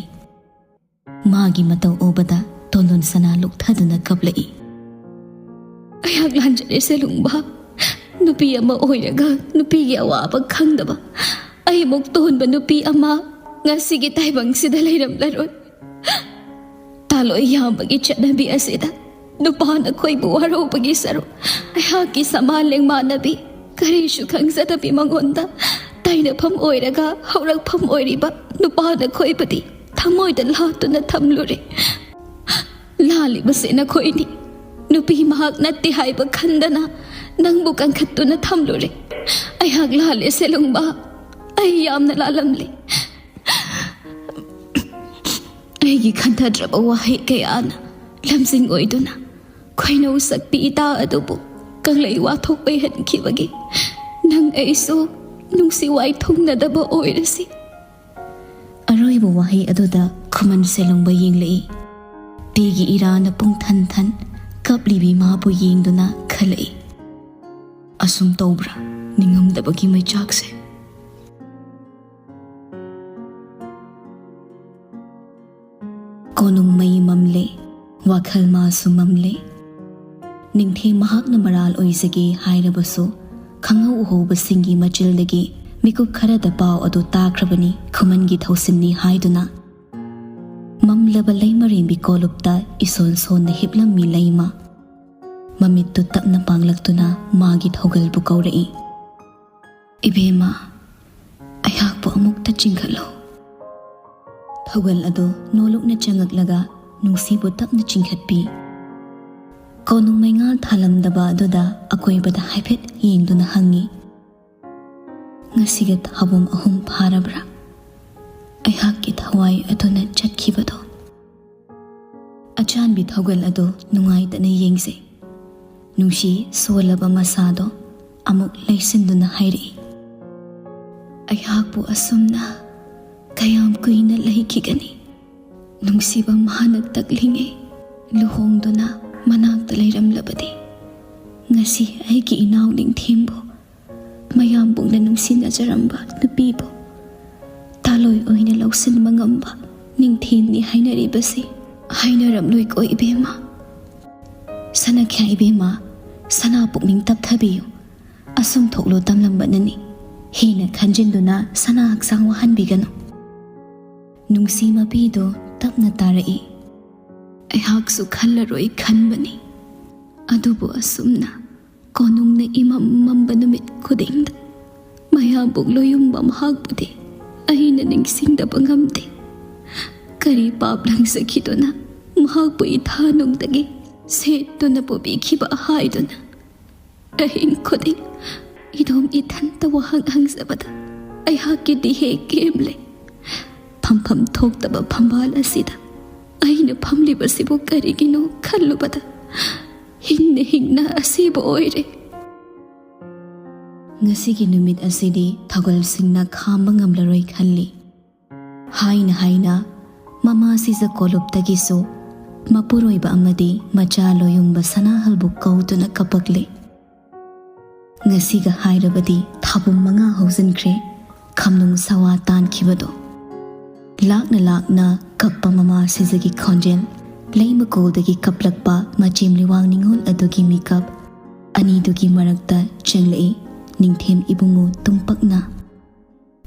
ꯃꯥꯒꯤ ꯃꯇꯧ ꯎꯕꯗ ꯇꯣꯟꯗꯣꯟ ꯁꯅꯥ ꯂꯨꯞꯊꯗꯨꯅ ꯀꯞꯂꯛꯏ꯫ ꯑꯩꯍꯥꯛ ꯂꯥꯟꯖꯔꯦ ꯁꯦꯂꯨꯡꯕ꯫ ꯅꯨꯄꯤ ꯑꯃ ꯑꯣꯏꯔꯒ ꯅꯨꯄꯤꯒꯤ ꯑꯋꯥꯕ ꯈꯪꯗꯕ ꯑꯩꯃꯨꯛ ꯇꯣꯟꯕ ꯅꯨꯄꯤ ꯑꯃ ꯉꯁꯤꯒꯤ ꯇꯥꯏꯕꯪꯁꯤꯗ ꯂꯩꯔꯝꯂꯔꯣꯏ꯫ ꯇꯥꯂꯣꯏ ꯌꯥꯝꯕꯒꯤ ꯆꯠꯅꯕꯤ ꯑꯁꯤꯗ ꯅꯨꯄꯥꯅ ꯈꯣꯏꯕꯨ ꯋꯥꯔꯧꯕꯒꯤ ꯁꯔꯨꯛ ꯑꯩꯍꯥꯛꯀꯤ ꯁꯃꯥ ꯂꯦꯡꯃꯥꯟꯅꯕꯤ ꯀꯔꯤꯁꯨ ꯈꯪꯖꯗꯕꯤ ꯃꯉꯣꯟꯗ ꯇꯩꯅꯐꯝ ꯑꯣꯏꯔꯒ ꯍꯧꯔꯛꯐꯝ ꯑꯣꯏꯔꯤꯕ ꯅꯨꯄꯥꯅ ꯈꯣꯏꯕꯗꯤ ꯊꯃꯣꯏꯗ ꯂꯥꯠꯇꯨꯅ ꯊꯝꯂꯨꯔꯦ꯫ ꯂꯥꯜꯂꯤꯕꯁꯦ ꯅꯈꯣꯏꯅꯤ꯫ ꯅꯨꯄꯤ ꯃꯍꯥꯛ ꯅꯠꯇꯦ ꯍꯥꯏꯕ ꯈꯟꯗꯅ ꯅꯪꯕꯨ ꯀꯟꯈꯠꯇꯨꯅ ꯊꯝꯂꯨꯔꯦ꯫ ꯑꯩꯍꯥꯛ ꯂꯥꯜꯂꯦ ꯁꯦꯂꯨꯡꯕ꯫ ꯑꯩ ꯌꯥꯝꯅ ꯂꯥꯜꯂꯝꯂꯦ꯫ ꯑꯩꯒꯤ ꯈꯟꯊꯗ꯭ꯔꯕ ꯋꯥꯍꯩ ꯀꯌꯥꯅ ꯂꯝꯖꯤꯡ ꯑꯣꯏꯗꯨꯅ ꯈꯣꯏꯅꯧ ꯁꯛꯄꯤ ꯏꯇꯥ ꯑꯗꯨꯕꯨ ꯀꯪꯂꯩ ꯋꯥꯊꯣꯛ ꯑꯣꯏꯍꯟꯈꯤꯕꯒꯤ ꯅꯪ ꯑꯩꯁꯨ ꯅꯨꯡꯁꯤ ꯋꯥꯏ ꯊꯨꯡꯅꯗꯕ ꯑꯣꯏꯔꯁꯤ꯫ ꯑꯔꯣꯏꯕ ꯋꯥꯍꯩ ꯑꯗꯨꯗ ꯈꯨꯃꯟ ꯁꯦꯂꯨꯡꯕ ꯌꯦꯡꯂꯛꯏ꯫ ꯇꯤꯒꯤ ꯏꯔꯥꯅ ꯄꯨꯡ ꯊꯟ ꯊꯟ ꯀꯞꯂꯤꯕꯤ ꯃꯥꯕꯨ ꯌꯦꯡꯗꯨꯅ ꯈꯜꯂꯛꯏ꯫ ꯑꯁꯨꯝ ꯇꯧꯕ꯭ꯔꯥ ꯅꯤꯡꯉꯝꯗꯕꯒꯤ ꯃꯩꯆꯥꯛꯁꯦ? ꯀꯣꯅꯨꯡ ꯃꯩ ꯃꯝꯂꯦ, ꯋꯥꯈꯜ ꯃꯥꯁꯨ ꯃꯝꯂꯦ꯫ ꯅꯤꯡꯊꯦꯝ ꯃꯍꯥꯛꯅ ꯃꯔꯥꯜ ꯑꯣꯏꯖꯒꯦ ꯍꯥꯏꯔꯕꯁꯨ, ꯈꯪꯍꯧ ꯎꯍꯧꯕꯁꯤꯡꯒꯤ ꯃꯆꯤꯜꯗꯒꯤ ꯃꯤꯀꯨꯞ ꯈꯔꯗ ꯄꯥꯎ ꯑꯗꯨ ꯇꯥꯈ꯭ꯔꯕꯅꯤ ꯈꯨꯃꯟꯒꯤ ꯊꯧꯁꯤꯟꯅꯤ ꯍꯥꯏꯗꯨꯅ꯫ ꯃꯝꯂꯕ ꯂꯩꯃꯔꯦꯝꯕꯤ ꯀꯣꯂꯨꯞꯇ ꯏꯁꯣꯟ ꯁꯣꯟꯅ ꯍꯤꯞꯂꯝꯃꯤ ꯂꯩꯃ꯫ ꯃꯃꯤꯠꯇꯨ ꯇꯞꯅ ꯄꯥꯡꯂꯛꯇꯨꯅ ꯃꯥꯒꯤ ꯊꯧꯒꯜꯕꯨ ꯀꯧꯔꯛꯏ꯫ "ꯏꯕꯦꯝꯃ, ꯑꯩꯍꯥꯛꯄꯨ ꯑꯃꯨꯛꯇ ꯆꯤꯡꯈꯠꯂꯣ꯫" ꯊꯧꯒꯜ ꯑꯗꯨ ꯅꯣꯂꯨꯛꯅ ꯆꯪꯉꯛꯂꯒ ꯅꯨꯡꯁꯤꯕꯨ ꯇꯞꯅ ꯆꯤꯡꯈꯠꯄꯤ꯫ ꯀꯣꯅꯨꯡ ꯃꯩꯉꯥꯜ ꯊꯥꯂꯝꯗꯕ ꯑꯗꯨꯗ ꯑꯀꯣꯏꯕꯗ ꯍꯥꯏꯐꯦꯠ ꯌꯦꯡꯗꯨꯅ ꯍꯪꯉꯤ, "ꯉꯁꯤꯒ ꯊꯥꯕꯝ ꯑꯍꯨꯝ ꯐꯥꯔꯕ꯭ꯔꯥ? ꯑꯩꯍꯥꯛꯀꯤ ꯊꯋꯥꯏ ꯑꯗꯨꯅ ꯆꯠꯈꯤꯕꯗꯣ?" ꯑꯆꯥꯟꯕꯤ ꯊꯧꯒꯜ ꯑꯗꯨ ꯅꯨꯡꯉꯥꯏꯇꯅ ꯌꯦꯡꯖꯩ꯫ ꯅꯨꯡꯁꯤ ꯁꯣꯜꯂꯕ ꯃꯁꯥꯗꯣ ꯑꯃꯨꯛ ꯂꯩꯁꯤꯟꯗꯨꯅ ꯍꯥꯏꯔꯛꯏ, "ꯑꯩꯍꯥꯛꯄꯨ ꯑꯁꯨꯝꯅ ꯀꯌꯥꯝ ꯀꯨꯏꯅ ꯂꯩꯈꯤꯒꯅꯤ? ꯅꯨꯡꯁꯤꯕ ꯃꯍꯥꯛꯅ ꯇꯛꯂꯤꯉꯩ ꯂꯨꯍꯣꯡꯗꯨꯅ ꯃꯅꯥꯛꯇ ꯂꯩꯔꯝꯂꯕꯗꯤ, ꯉꯁꯤ ꯑꯩꯒꯤ ꯏꯅꯥꯎ ꯅꯤꯡꯊꯦꯝꯕꯨ, ꯃꯌꯥꯝ ꯄꯨꯝꯅ ꯅꯨꯡꯁꯤꯅꯖꯔꯝꯕ ꯅꯨꯄꯤꯕꯨ ꯇꯥꯂꯣꯏ ꯑꯣꯏꯅ ꯂꯧꯁꯤꯟꯕ ꯉꯝꯕ ꯅꯤꯡꯊꯦꯝꯅꯤ ꯍꯥꯏꯅꯔꯤꯕꯁꯤ ꯍꯥꯏꯅꯔꯝꯂꯣꯏꯀꯣ ꯏꯕꯦꯝꯃ?" "ꯁꯅꯥꯈ꯭ꯌꯥ ꯏꯕꯦꯝꯃ, ꯁꯅꯥ ꯄꯨꯛꯅꯤꯡ ꯇꯞꯊꯕꯤꯌꯨ꯫ ꯑꯁꯨꯝ ꯊꯣꯛꯂꯣ ꯇꯝꯂꯝꯕꯅꯅꯤ꯫ ꯍꯦꯟꯅ ꯈꯟꯖꯤꯟꯗꯨꯅ ꯁꯅꯥ ꯍꯛꯆꯥꯡ ꯋꯥꯍꯟꯕꯤꯒꯅꯨ꯫" ꯅꯨꯡꯁꯤ ꯃꯄꯤꯗꯨ ꯇꯞꯅ ꯇꯥꯔꯛꯏ꯫ "ꯑꯩꯍꯥꯛꯁꯨ ꯈꯜꯂꯔꯣꯏ ꯈꯟꯕꯅꯤ, ꯑꯗꯨꯕꯨ ꯑꯁꯨꯝꯅ ꯀꯣꯅꯨꯡꯅ ꯏꯃꯝ ꯃꯝꯕ ꯅꯨꯃꯤꯠ ꯈꯨꯗꯤꯡꯗ ꯃꯌꯥꯕꯨꯛ ꯂꯣꯌꯨꯝꯕ ꯃꯍꯥꯛꯄꯨꯗꯤ ꯑꯩꯅ ꯅꯤꯡꯁꯤꯡꯗꯕ ꯉꯝꯗꯦ꯫ ꯀꯔꯤ ꯄꯥꯞ ꯂꯪꯖꯈꯤꯗꯨꯅ ꯃꯍꯥꯛꯄꯨ ꯏꯊꯥꯅꯨꯡꯗꯒꯤ ꯁꯦꯠꯇꯨꯅ ꯄꯨꯕꯤꯈꯤꯕ ꯍꯥꯏꯗꯨꯅ꯫ ꯑꯍꯤꯡ ꯈꯨꯗꯤꯡ ꯏꯗꯣꯝ ꯏꯊꯟꯇ ꯋꯥꯍꯪ ꯍꯪꯖꯕꯗ ꯑꯩꯍꯥꯛꯀꯤꯗꯤ ꯍꯦꯛ ꯀꯦꯝꯂꯦ꯫ ꯐꯝꯐꯝ ꯊꯣꯛꯇꯕ ꯐꯝꯕꯥꯜ ꯑꯁꯤꯗ ꯑꯩꯅ ꯐꯝꯂꯤꯕꯁꯤꯕꯨ ꯀꯔꯤꯒꯤꯅꯣ ꯈꯜꯂꯨꯕꯗ ꯍꯤꯡꯅ ꯍꯤꯡꯅ ꯑꯁꯤꯕ ꯑꯣꯏꯔꯦ꯫ ꯉꯁꯤꯒꯤ ꯅꯨꯃꯤꯠ ꯑꯁꯤꯗꯤ ꯊꯧꯒꯜꯁꯤꯡꯅ ꯈꯥꯝꯕ ꯉꯝꯂꯔꯣꯏ ꯈꯜꯂꯤ꯫ ꯍꯥꯏꯅ ꯍꯥꯏꯅ ꯃꯃꯥ ꯁꯤꯖ ꯀꯣꯂꯨꯞꯇꯒꯤꯁꯨ ꯃꯄꯨꯔꯣꯏꯕ ꯑꯃꯗꯤ ꯃꯆꯥ ꯂꯣꯌꯨꯝꯕ ꯁꯅꯥꯍꯜꯕꯨ ꯀꯧꯗꯨꯅ ꯀꯞꯄꯛꯂꯦ꯫ ꯉꯁꯤꯒ ꯍꯥꯏꯔꯕꯗꯤ ꯊꯥꯕꯨꯝ ꯃꯉꯥ ꯍꯧꯖꯤꯟꯈ꯭ꯔꯦ꯫ ꯈꯝꯅꯨꯡ ꯁꯋꯥ ꯇꯥꯟꯈꯤꯕꯗꯣ꯫ ꯂꯥꯛꯅ ꯂꯥꯛꯅ ꯀꯞꯄ ꯃꯃꯥ ꯁꯤꯖꯒꯤ ꯈꯣꯟꯖꯦꯜ, ꯂꯩꯃꯀꯣꯜꯗꯒꯤ ꯀꯞꯂꯛꯄ ꯃꯆꯦꯝ ꯂꯤꯋꯥꯡ ꯅꯤꯉꯣꯜ ꯑꯗꯨꯒꯤ ꯃꯤꯀꯞ, ꯑꯅꯤꯗꯨꯒꯤ ꯃꯔꯛꯇ ꯆꯦꯜꯂꯛꯏ ꯅꯤꯡꯊꯦꯝ ꯏꯕꯨꯡꯉꯣ ꯇꯨꯝꯄꯛꯅ꯫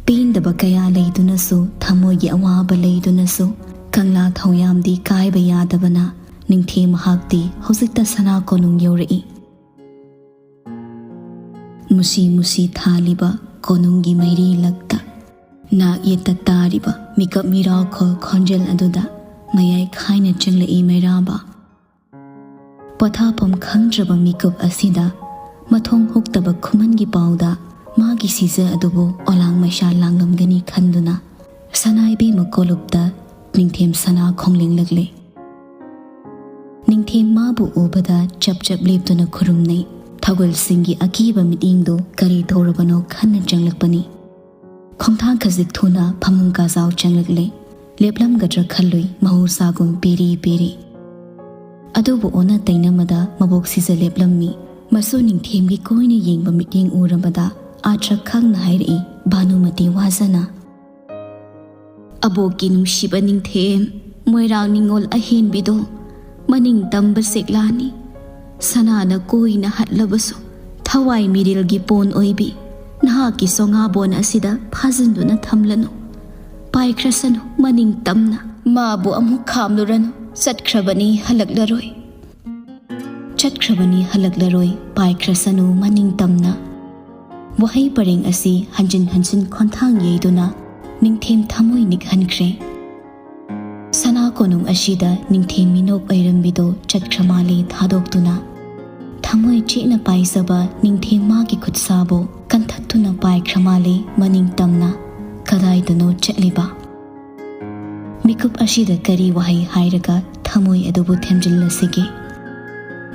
ꯄꯦꯟꯗꯕ ꯀꯌꯥ ꯂꯩꯗꯨꯅꯁꯨ, ꯊꯃꯣꯏꯒꯤ ꯑꯋꯥꯕ ꯂꯩꯗꯨꯅꯁꯨ, ꯀꯪꯂꯥ ꯊꯧꯌꯥꯝꯗꯤ ꯀꯥꯏꯕ ꯌꯥꯗꯕꯅ ꯅꯤꯡꯊꯦꯝ ꯃꯍꯥꯛꯇꯤ ꯍꯧꯖꯤꯛꯇ ꯁꯅꯥ ꯀꯣꯅꯨꯡ ꯌꯧꯔꯛꯏ꯫ ꯃꯨꯁꯤ ꯃꯨꯁꯤ ꯊꯥꯜꯂꯤꯕ ꯀꯣꯅꯨꯡꯒꯤ ꯃꯩꯔꯤ ꯂꯛꯇ ꯅꯥꯛ ꯌꯦꯠꯇ ꯇꯥꯔꯤꯕ ꯃꯤꯀꯞ ꯃꯤꯔꯥꯎꯈꯣꯜ ꯈꯣꯟꯖꯦꯜ ꯑꯗꯨꯗ ꯃꯌꯥꯏ ꯈꯥꯏꯅ ꯆꯪꯂꯛꯏ ꯃꯩꯔꯥꯕ꯫ ꯄꯣꯊꯥꯐꯝ ꯈꯪꯗ꯭ꯔꯕ ꯃꯤꯀꯨꯞ ꯑꯁꯤꯗ ꯃꯊꯣꯡ ꯍꯨꯛꯇꯕ ꯈꯨꯃꯟꯒꯤ ꯄꯥꯎꯗ ꯃꯥꯒꯤ ꯁꯤꯖ ꯑꯗꯨꯕꯨ ꯑꯣꯂꯥꯡ ꯃꯩꯁꯥ ꯂꯥꯡꯂꯝꯒꯅꯤ ꯈꯟꯗꯨꯅ ꯁꯅꯥ ꯏꯕꯦꯝꯃ ꯀꯣꯂꯨꯞꯇ ꯅꯤꯡꯊꯦꯝ ꯁꯅꯥ ꯈꯣꯡꯂꯦꯡꯂꯛꯂꯦ꯫ ꯅꯤꯡꯊꯦꯝ ꯃꯥꯕꯨ ꯎꯕꯗ ꯆꯞ ꯆꯞ ꯂꯦꯞꯇꯨꯅ ꯈꯨꯔꯨꯝꯅꯩ꯫ ꯊꯧꯒꯜꯁꯤꯡꯒꯤ ꯑꯀꯤꯕ ꯃꯤꯠꯌꯦꯡꯗꯨ ꯀꯔꯤ ꯇꯧꯔꯕꯅꯣ ꯈꯟꯅ ꯆꯪꯂꯛꯄꯅꯤ꯫ ꯈꯣꯡꯊꯥꯡ ꯈꯖꯤꯛ ꯊꯨꯅ ꯐꯃꯨꯡ ꯀꯥꯖꯥꯎ ꯆꯪꯂꯛꯂꯦ꯫ ꯂꯦꯞꯂꯝꯒꯗ꯭ꯔꯥ ꯈꯜꯂꯨꯏ, ꯃꯍꯧꯁꯥꯒꯨꯝ ꯄꯦꯔꯤ ꯄꯦꯔꯤ꯫ ꯑꯗꯨꯕꯨ ꯑꯣꯟꯅ ꯇꯩꯅꯃꯗ ꯃꯕꯣꯛ ꯁꯤꯖ ꯂꯦꯞꯂꯝꯃꯤ꯫ ꯃꯁꯨ ꯅꯤꯡꯊꯦꯝꯒꯤ ꯀꯣꯏꯅ ꯌꯦꯡꯕ ꯃꯤꯠꯌꯦꯡ ꯎꯔꯕꯗ ꯑꯥꯊ꯭ꯔ ꯈꯪꯅ ꯍꯥꯏꯔꯛꯏ ꯚꯥꯅꯨꯃꯇꯤ ꯋꯥꯖꯅ꯫ "ꯑꯕꯣꯛꯀꯤ ꯅꯨꯡꯁꯤꯕ ꯅꯤꯡꯊꯦꯝ, ꯃꯣꯏꯔꯥꯡ ꯅꯤꯉꯣꯜ ꯑꯍꯦꯟꯕꯤꯗꯣ ꯃꯅꯤꯡ ꯇꯝꯕ ꯁꯦꯛꯂꯥꯅꯤ꯫ ꯁꯅꯥꯅ ꯀꯣꯏꯅ ꯍꯠꯂꯕꯁꯨ ꯊꯋꯥꯏ ꯃꯤꯔꯤꯜꯒꯤ ꯄꯣꯟ ꯑꯣꯏꯕꯤ ꯅꯍꯥꯛꯀꯤ ꯁꯣꯉꯥꯕꯣꯟ ꯑꯁꯤꯗ ꯐꯥꯖꯤꯟꯗꯨꯅ ꯊꯝꯂꯅꯨ꯫ ꯄꯥꯏꯈ꯭ꯔꯁꯅꯨ ꯃꯅꯤꯡ ꯇꯝꯅ꯫ ꯃꯥꯕꯨ ꯑꯃꯨꯛ ꯈꯥꯝꯂꯨꯔꯅꯨ꯫ ꯆꯠꯈ꯭ꯔꯕꯅꯤ ꯍꯜꯂꯛꯂꯔꯣꯏ꯫ ꯆꯠꯈ꯭ꯔꯕꯅꯤ ꯍꯜꯂꯛꯂꯔꯣꯏ꯫ ꯄꯥꯏꯈ꯭ꯔꯁꯅꯨ ꯃꯅꯤꯡ ꯇꯝꯅ꯫" ꯋꯥꯍꯩ ꯄꯔꯦꯡ ꯑꯁꯤ ꯍꯟꯖꯤꯟ ꯍꯟꯖꯤꯟ ꯈꯣꯟꯊꯥꯡ ꯌꯩꯗꯨꯅ ꯅꯤꯡꯊꯦꯝ ꯊꯃꯣꯏ ꯅꯤꯛꯍꯟꯈ꯭ꯔꯦ꯫ ꯁꯅꯥ ꯀꯣꯅꯨꯡ ꯑꯁꯤꯗ ꯅꯤꯡꯊꯦꯝ ꯃꯤꯅꯣꯛ ꯑꯣꯏꯔꯝꯕꯤꯗꯣ ꯆꯠꯈ꯭ꯔ ꯃꯥꯜꯂꯦ ꯊꯥꯗꯣꯛꯇꯨꯅ꯫ ꯊꯃꯣꯏ ꯆꯦꯠꯅ ꯄꯥꯏꯖꯕ ꯅꯤꯡꯊꯦꯝ ꯃꯥꯒꯤ ꯈꯨꯠꯁꯥꯕꯨ ꯀꯟꯊꯠꯇꯨꯅ ꯄꯥꯏꯈ꯭ꯔ ꯃꯥꯜꯂꯦ ꯃꯅꯤꯡ ꯇꯝꯅ꯫ ꯀꯗꯥꯏꯗꯅꯣ ꯆꯠꯂꯤꯕ? ꯃꯤꯀꯨꯞ ꯑꯁꯤꯗ ꯀꯔꯤ ꯋꯥꯍꯩ ꯍꯥꯏꯔꯒ ꯊꯃꯣꯏ ꯑꯗꯨꯕꯨ ꯊꯦꯝꯖꯤꯜꯂꯁꯤꯒꯦ?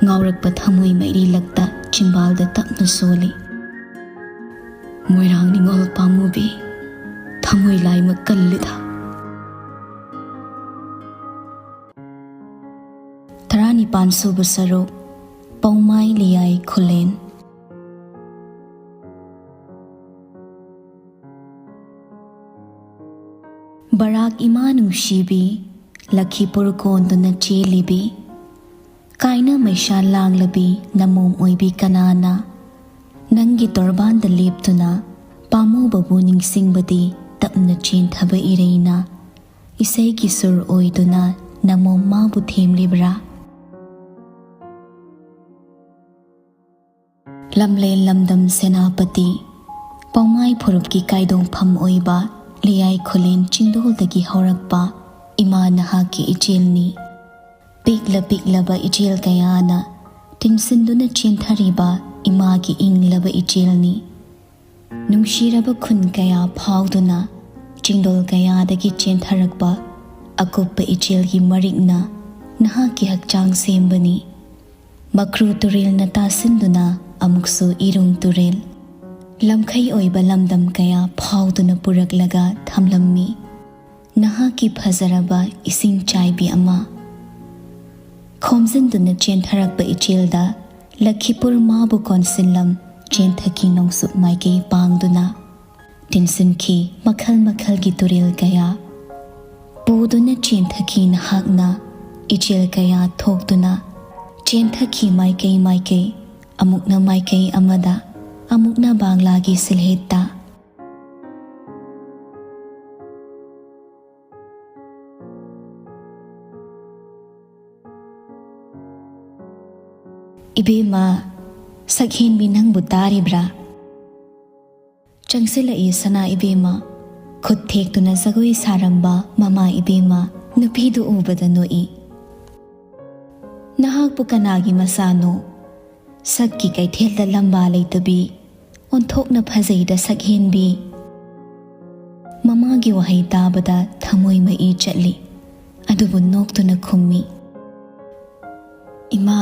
ꯉꯥꯎꯔꯛꯄ ꯊꯃꯣꯏ ꯃꯩꯔꯤ ꯂꯛꯇ ꯆꯤꯝꯕꯥꯜꯗ ꯇꯞꯅ ꯁꯣꯜꯂꯤ꯫ ꯃꯣꯏꯔꯥꯡ ꯅꯤꯉꯣꯜ ꯄꯥꯝꯃꯨꯕꯤ, ꯊꯃꯣꯏ ꯂꯥꯏꯃꯛ ꯀꯜꯂꯤꯗ꯫ ꯇꯔꯥꯅꯤꯄꯥꯟ ꯁꯨꯕ ꯁꯔꯨꯛ, ꯄꯧꯃꯥꯏ ꯂꯤꯌꯥꯏ ꯈꯨꯂꯦꯟ꯫ ꯕꯔꯥꯛ ꯏꯃꯥ ꯅꯨꯡꯁꯤꯕꯤ, ꯂꯈꯤꯄꯨꯔ ꯀꯣꯟꯗꯨꯅ ꯆꯦꯜꯂꯤꯕꯤ, ꯀꯥꯏꯅ ꯃꯩꯁꯥ ꯂꯥꯡꯂꯕꯤ ꯅꯃꯣꯝ ꯑꯣꯏꯕꯤ ꯀꯅꯥꯅ ꯅꯪꯒꯤ ꯇꯣꯔꯕꯥꯟꯗ ꯂꯦꯞꯇꯨꯅ ꯄꯥꯝꯃꯨꯕꯕꯨ ꯅꯤꯡꯁꯤꯡꯕꯗꯤ ꯇꯞꯅ ꯆꯦꯟꯊꯕ ꯏꯔꯩꯅ ꯏꯁꯩꯒꯤ ꯁꯨꯔ ꯑꯣꯏꯗꯨꯅ ꯅꯃꯣꯝ ꯃꯥꯕꯨ ꯊꯦꯝꯂꯤꯕ꯭ꯔꯥ? ꯂꯝꯂꯦꯟ ꯂꯝꯗꯝ ꯁꯦꯅꯥꯄꯇꯤ, ꯄꯥꯎꯃꯥꯏ ꯐꯨꯔꯨꯞꯀꯤ ꯀꯥꯏꯗꯣꯡꯐꯝ ꯑꯣꯏꯕ ꯂꯤꯌꯥꯏ ꯈꯨꯂꯦꯟ ꯆꯤꯡꯗꯣꯜꯗꯒꯤ ꯍꯧꯔꯛꯄ ꯏꯃꯥ ꯅꯍꯥꯛꯀꯤ ꯏꯆꯦꯜꯅꯤ꯫ ꯄꯤꯛꯂ ꯄꯤꯛꯂꯕ ꯏꯆꯦꯜ ꯀꯌꯥꯅ ꯇꯤꯟꯁꯤꯟꯗꯨꯅ ꯆꯦꯟꯊꯔꯤꯕ ꯏꯃꯥꯒꯤ ꯏꯪꯂꯕ ꯏꯆꯦꯜꯅꯤ꯫ ꯅꯨꯡꯁꯤꯔꯕ ꯈꯨꯟ ꯀꯌꯥ ꯐꯥꯎꯗꯨꯅ ꯆꯤꯡꯗꯣꯜ ꯀꯌꯥꯗꯒꯤ ꯆꯦꯟꯊꯔꯛꯄ ꯑꯀꯨꯞꯄ ꯏꯆꯦꯜꯒꯤ ꯃꯔꯤꯛꯅ ꯅꯍꯥꯛꯀꯤ ꯍꯛꯆꯥꯡ ꯁꯦꯝꯕꯅꯤ꯫ ꯃꯀ꯭ꯔꯨ ꯇꯨꯔꯦꯜꯅ ꯇꯥꯁꯤꯟꯗꯨꯅ ꯑꯃꯨꯛꯁꯨ ꯏꯔꯨꯡ ꯇꯨꯔꯦꯜ, ꯂꯝꯈꯩ ꯑꯣꯏꯕ ꯂꯝꯗꯝ ꯀꯌꯥ ꯐꯥꯎꯗꯨꯅ ꯄꯨꯔꯛꯂꯒ ꯊꯝꯂꯝꯃꯤ꯫ ꯅꯍꯥꯛꯀꯤ ꯐꯖꯔꯕ ꯏꯁꯤꯡ ꯆꯥꯏꯕꯤ ꯑꯃ꯫ ꯈꯣꯝꯖꯤꯟꯗꯨꯅ ꯆꯦꯟꯊꯔꯛꯄ ꯏꯆꯦꯜꯗ ꯂꯈꯤꯄꯨꯔ ꯃꯥꯕꯨ ꯀꯣꯟꯁꯤꯜꯂꯝ ꯆꯦꯟꯊꯈꯤ ꯅꯣꯡꯆꯨꯞ ꯃꯥꯏꯀꯩ ꯄꯥꯡꯗꯨꯅ꯫ ꯇꯤꯟꯁꯤꯟꯈꯤ ꯃꯈꯜ ꯃꯈꯜꯒꯤ ꯇꯨꯔꯦꯜ ꯀꯌꯥ꯫ ꯄꯨꯗꯨꯅ ꯆꯦꯟꯊꯈꯤ ꯅꯍꯥꯛꯅ ꯏꯆꯦꯜ ꯀꯌꯥ ꯊꯣꯛꯇꯨꯅ꯫ ꯆꯦꯟꯊꯈꯤ ꯃꯥꯏꯀꯩ ꯃꯥꯏꯀꯩ, ꯑꯃꯨꯛꯅ ꯃꯥꯏꯀꯩ ꯑꯃꯗ, ꯑꯃꯨꯛꯅ ꯕꯪꯂꯥꯒꯤ ꯁꯤꯜꯍꯦꯠꯇ꯫ ꯏꯕꯦꯝꯃ, ꯁꯛꯍꯦꯟꯕꯤ ꯅꯪꯕꯨ ꯇꯥꯔꯤꯕ꯭ꯔꯥ? ꯆꯪꯁꯤꯜꯂꯛꯏ ꯁꯅꯥ ꯏꯕꯦꯝꯃ꯫ ꯈꯨꯠ ꯊꯦꯛꯇꯨꯅ ꯖꯒꯣꯏ ꯁꯥꯔꯝꯕ ꯃꯃꯥ ꯏꯕꯦꯝꯃ꯫ ꯅꯨꯄꯤꯗꯨ ꯎꯕꯗ ꯅꯣꯛꯏ꯫ "ꯅꯍꯥꯛꯄꯨ ꯀꯅꯥꯒꯤ ꯃꯆꯥꯅꯣ? ꯁꯛꯀꯤ ꯀꯩꯊꯦꯜꯗ ꯂꯝꯕꯥ ꯂꯩꯇꯕꯤ, ꯑꯣꯟꯊꯣꯛꯅ ꯐꯖꯩꯗ ꯁꯛꯍꯦꯟꯕꯤ!" ꯃꯃꯥꯒꯤ ꯋꯥꯍꯩ ꯇꯥꯕꯗ ꯊꯃꯣꯏ ꯃꯛꯏ ꯆꯠꯂꯤ, ꯑꯗꯨꯕꯨ ꯅꯣꯛꯇꯨꯅ ꯈꯨꯝꯃꯤ, "ꯏꯃꯥ,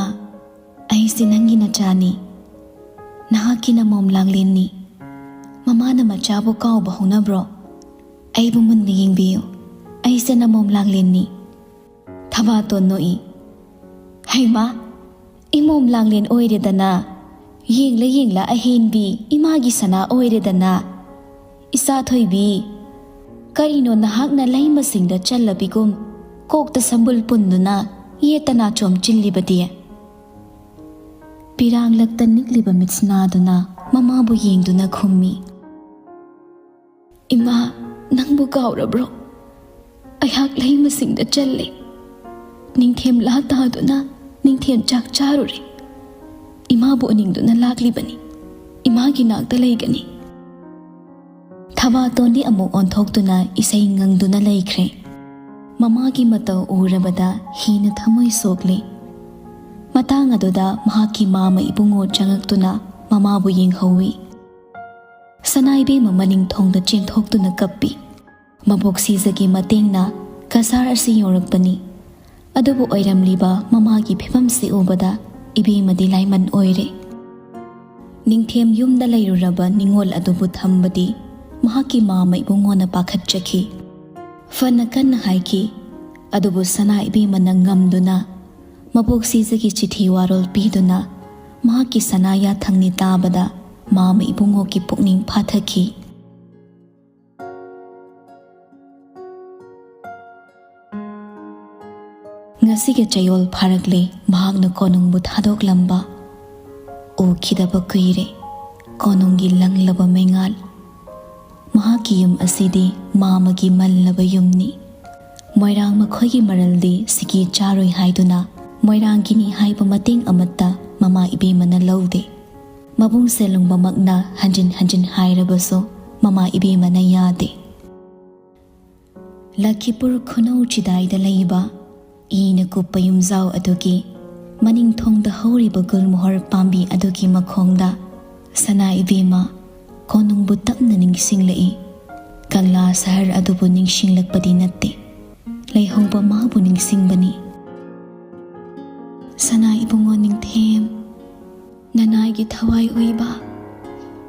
ꯑꯩꯁꯦ ꯅꯪꯒꯤ ꯅꯆꯥꯅꯤ꯫ ꯅꯍꯥꯛꯀꯤ ꯅꯃꯣꯝ ꯂꯥꯡꯂꯦꯟꯅꯤ꯫ ꯃꯃꯥꯅ ꯃꯆꯥꯕꯨ ꯀꯥꯎꯕ ꯍꯧꯅꯕ꯭ꯔꯣ? ꯑꯩꯕꯨ ꯃꯨꯟꯅ ꯌꯦꯡꯕꯤꯌꯨ꯫ ꯑꯩꯁꯦ ꯅꯃꯣꯝ ꯂꯥꯡꯂꯦꯟꯅꯤ꯫" ꯊꯕꯥꯇꯣꯟ ꯅꯣꯛꯏ꯫ "ꯍꯩꯃꯥ, ꯏꯃꯣꯝ ꯂꯥꯡꯂꯦꯟ ꯑꯣꯏꯔꯦꯗꯅ꯫ ꯌꯦꯡꯂ ꯌꯦꯡꯂ ꯑꯍꯦꯟꯕꯤ ꯏꯃꯥꯒꯤ ꯁꯅꯥ ꯑꯣꯏꯔꯦꯗꯅ꯫ ꯏꯆꯥ ꯊꯣꯏꯕꯤ, ꯀꯔꯤꯅꯣ ꯅꯍꯥꯛꯅ ꯂꯩꯃꯁꯤꯡꯗ ꯆꯜꯂꯕꯤꯒꯨꯝ ꯀꯣꯛꯇ ꯁꯝꯕꯨꯜ ꯄꯨꯟꯗꯨꯅ ꯌꯦꯠꯇ ꯅꯥꯆꯣꯝ ꯆꯤꯜꯂꯤꯕꯗꯤ?" ꯄꯤꯔꯥꯡꯂꯛꯇ ꯅꯤꯛꯂꯤꯕ ꯃꯤꯠꯁꯅꯥꯗꯨꯅ ꯃꯃꯥꯕꯨ ꯌꯦꯡꯗꯨꯅ ꯈꯨꯝꯃꯤ꯫ "ꯏꯃꯥ, ꯅꯪꯕꯨ ꯀꯥꯎꯔꯕ꯭ꯔꯣ? ꯑꯩꯍꯥꯛ ꯂꯩꯃꯁꯤꯡꯗ ꯆꯜꯂꯦ꯫ ꯅꯤꯡꯊꯦꯝ ꯂꯥ ꯇꯥꯗꯨꯅ ꯅꯤꯡꯊꯦꯝ ꯆꯥꯛ ꯆꯥꯔꯨꯔꯦ꯫ ꯏꯃꯥꯕꯨ ꯎꯅꯤꯡꯗꯨꯅ ꯂꯥꯛꯂꯤꯕꯅꯤ꯫ ꯏꯃꯥꯒꯤ ꯅꯥꯛꯇ ꯂꯩꯒꯅꯤ꯫" ꯊꯕꯥꯇꯣꯟꯗꯤ ꯑꯃꯨꯛ ꯑꯣꯟꯊꯣꯛꯇꯨꯅ ꯏꯁꯩ ꯉꯪꯗꯨꯅ ꯂꯩꯈ꯭ꯔꯦ꯫ ꯃꯃꯥꯒꯤ ꯃꯇꯧ ꯎꯔꯕꯗ ꯍꯦꯟꯅ ꯊꯃꯣꯏ ꯁꯣꯛꯂꯦ꯫ ꯃꯇꯥꯡ ꯑꯗꯨꯗ ꯃꯍꯥꯛꯀꯤ ꯃꯥꯃ ꯏꯕꯨꯡꯉꯣ ꯆꯪꯉꯛꯇꯨꯅ ꯃꯃꯥꯕꯨ ꯌꯦꯡꯍꯧꯏ꯫ ꯁꯅꯥ ꯏꯕꯦꯝꯃ ꯃꯅꯤꯡ ꯊꯣꯡꯗ ꯆꯦꯟꯊꯣꯛꯇꯨꯅ ꯀꯞꯄꯤ꯫ ꯃꯕꯣꯛ ꯁꯤꯖꯒꯤ ꯃꯇꯦꯡꯅ ꯀꯁꯥꯔ ꯑꯁꯤ ꯌꯧꯔꯛꯄꯅꯤ꯫ ꯑꯗꯨꯕꯨ ꯑꯣꯏꯔꯝꯂꯤꯕ ꯃꯃꯥꯒꯤ ꯐꯤꯕꯝꯁꯤ ꯎꯕꯗ ꯏꯕꯦꯝꯃꯗꯤ ꯂꯥꯏꯃꯟ ꯑꯣꯏꯔꯦ꯫ ꯅꯤꯡꯊꯦꯝ ꯌꯨꯝꯗ ꯂꯩꯔꯨꯔꯕ ꯅꯤꯉꯣꯜ ꯑꯗꯨꯕꯨ ꯊꯝꯕꯗꯤ ꯃꯍꯥꯛꯀꯤ ꯃꯥꯃ ꯏꯕꯨꯡꯉꯣꯅ ꯄꯥꯈꯠꯆꯈꯤ꯫ ꯐꯅ ꯀꯟꯅ ꯍꯥꯏꯈꯤ, ꯑꯗꯨꯕꯨ ꯁꯅꯥ ꯏꯕꯦꯝꯃꯅ ꯉꯝꯗꯨꯅ ꯃꯕꯣꯛ ꯁꯤꯖꯒꯤ ꯆꯤꯊꯤ ꯋꯥꯔꯣꯜ ꯄꯤꯗꯨꯅ ꯃꯍꯥꯛꯀꯤ ꯁꯅꯥ ꯌꯥꯊꯪꯅꯤ ꯇꯥꯕꯗ ꯃꯥꯃ ꯏꯕꯨꯡꯉꯣꯒꯤ ꯄꯨꯛꯅꯤꯡ ꯐꯥꯊꯈꯤ꯫ ꯉꯁꯤꯒꯤ ꯆꯌꯣꯜ ꯐꯥꯔꯛꯂꯦ ꯃꯍꯥꯛꯅ ꯀꯣꯅꯨꯡꯕꯨ ꯊꯥꯗꯣꯛꯂꯝꯕ꯫ ꯎꯈꯤꯗꯕ ꯀꯨꯏꯔꯦ ꯀꯣꯅꯨꯡꯒꯤ ꯂꯪꯂꯕ ꯃꯩꯉꯥꯜ꯫ ꯃꯍꯥꯛꯀꯤ ꯌꯨꯝ ꯑꯁꯤꯗꯤ ꯃꯥꯃꯒꯤ ꯃꯜꯂꯕ ꯌꯨꯝꯅꯤ꯫ ꯃꯣꯏꯔꯥꯡ ꯃꯈꯣꯏꯒꯤ ꯃꯔꯜꯗꯤ ꯁꯤꯀꯤ ꯆꯥꯔꯣꯏ ꯍꯥꯏꯗꯨꯅ ꯃꯣꯏꯔꯥꯡꯒꯤꯅꯤ ꯍꯥꯏꯕ ꯃꯇꯦꯡ ꯑꯃꯠꯇ ꯃꯃꯥ ꯏꯕꯦꯝꯃꯅ ꯂꯧꯗꯦ꯫ ꯃꯕꯨꯡ ꯁꯦꯂꯨꯡꯕꯃꯛꯅ ꯍꯟꯖꯤꯟ ꯍꯟꯖꯤꯟ ꯍꯥꯏꯔꯕꯁꯨ ꯃꯃꯥ ꯏꯕꯦꯝꯃꯅ ꯌꯥꯗꯦ꯫ ꯂꯈꯤꯄꯨꯔ ꯈꯨꯅꯧ ꯆꯤꯗꯥꯏꯗ ꯂꯩꯕ ꯏꯅ ꯀꯨꯞꯄ ꯌꯨꯝꯖꯥꯎ ꯑꯗꯨꯒꯤ ꯃꯅꯤꯡ ꯊꯣꯡꯗ ꯍꯧꯔꯤꯕ ꯒꯨꯜꯃꯣꯍꯔ ꯄꯥꯝꯕꯤ ꯑꯗꯨꯒꯤ ꯃꯈꯣꯡꯗ ꯁꯅꯥ ꯏꯕꯦꯝꯃ ꯀꯣꯅꯨꯡꯕꯨ ꯇꯞꯅ ꯅꯤꯡꯁꯤꯡꯂꯛꯏ꯫ ꯀꯪꯂꯥ ꯁꯍꯔ ꯑꯗꯨꯕꯨ ꯅꯤꯡꯁꯤꯡꯂꯛꯄꯗꯤ ꯅꯠꯇꯦ, ꯂꯩꯍꯧꯕ ꯃꯥꯕꯨ ꯅꯤꯡꯁꯤꯡꯕꯅꯤ꯫ ꯁꯅꯥ ꯏꯕꯨꯡꯉꯣ ꯅꯤꯡꯊꯦꯝ, ꯅꯅꯥꯏꯒꯤ ꯊꯋꯥꯏ ꯑꯣꯏꯕ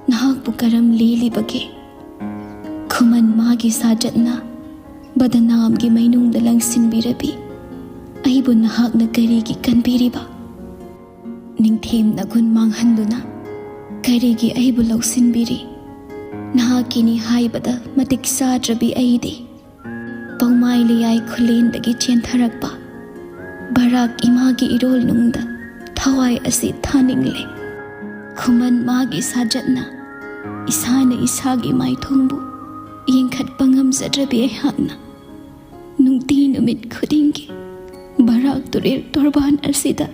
ꯅꯍꯥꯛꯄꯨ ꯀꯔꯝ ꯂꯦꯜꯂꯤꯕꯒꯦ? ꯈꯨꯃꯟ ꯃꯥꯒꯤ ꯁꯥꯖꯠꯅ ꯕꯗꯅꯥꯝꯒꯤ ꯃꯩꯅꯨꯡꯗ ꯂꯪꯁꯤꯟꯕꯤꯔꯕꯤ ꯑꯩꯕꯨ ꯅꯍꯥꯛꯅ ꯀꯔꯤꯒꯤ ꯀꯟꯕꯤꯔꯤꯕ? ꯅꯤꯡꯊꯦꯝ ꯅꯒꯨꯟ ꯃꯥꯡꯍꯟꯗꯨꯅ ꯀꯔꯤꯒꯤ ꯑꯩꯕꯨ ꯂꯧꯁꯤꯟꯕꯤꯔꯤ? ꯅꯍꯥꯛꯀꯤꯅꯤ ꯍꯥꯏꯕꯗ ꯃꯇꯤꯛ ꯆꯥꯗ꯭ꯔꯕꯤ ꯑꯩꯗꯤ ꯄꯧꯃꯥꯏ ꯂꯤꯌꯥꯏ ꯈꯨꯂꯦꯟꯗꯒꯤ ꯆꯦꯟꯊꯔꯛꯄ ꯕꯔꯥꯛ ꯏꯃꯥꯒꯤ ꯏꯔꯣꯜꯅꯨꯡꯗ ꯊꯋꯥꯏ ꯑꯁꯤ ꯊꯥꯅꯤꯡꯂꯦ꯫ ꯈꯨꯃꯟ ꯃꯥꯒꯤ ꯁꯥꯖꯠꯅ ꯏꯁꯥꯅ ꯏꯁꯥꯒꯤ ꯃꯥꯏꯊꯣꯡꯕꯨ ꯌꯦꯡꯈꯠꯄ ꯉꯝꯖꯗ꯭ꯔꯕꯤ ꯑꯩꯍꯥꯛꯅ ꯅꯨꯡꯇꯤ ꯅꯨꯃꯤꯠ ꯈꯨꯗꯤꯡꯒꯤ ꯕꯔꯥꯛ ꯇꯨꯔꯦꯜ ꯇꯣꯔꯕꯥꯟ ꯑꯁꯤꯗ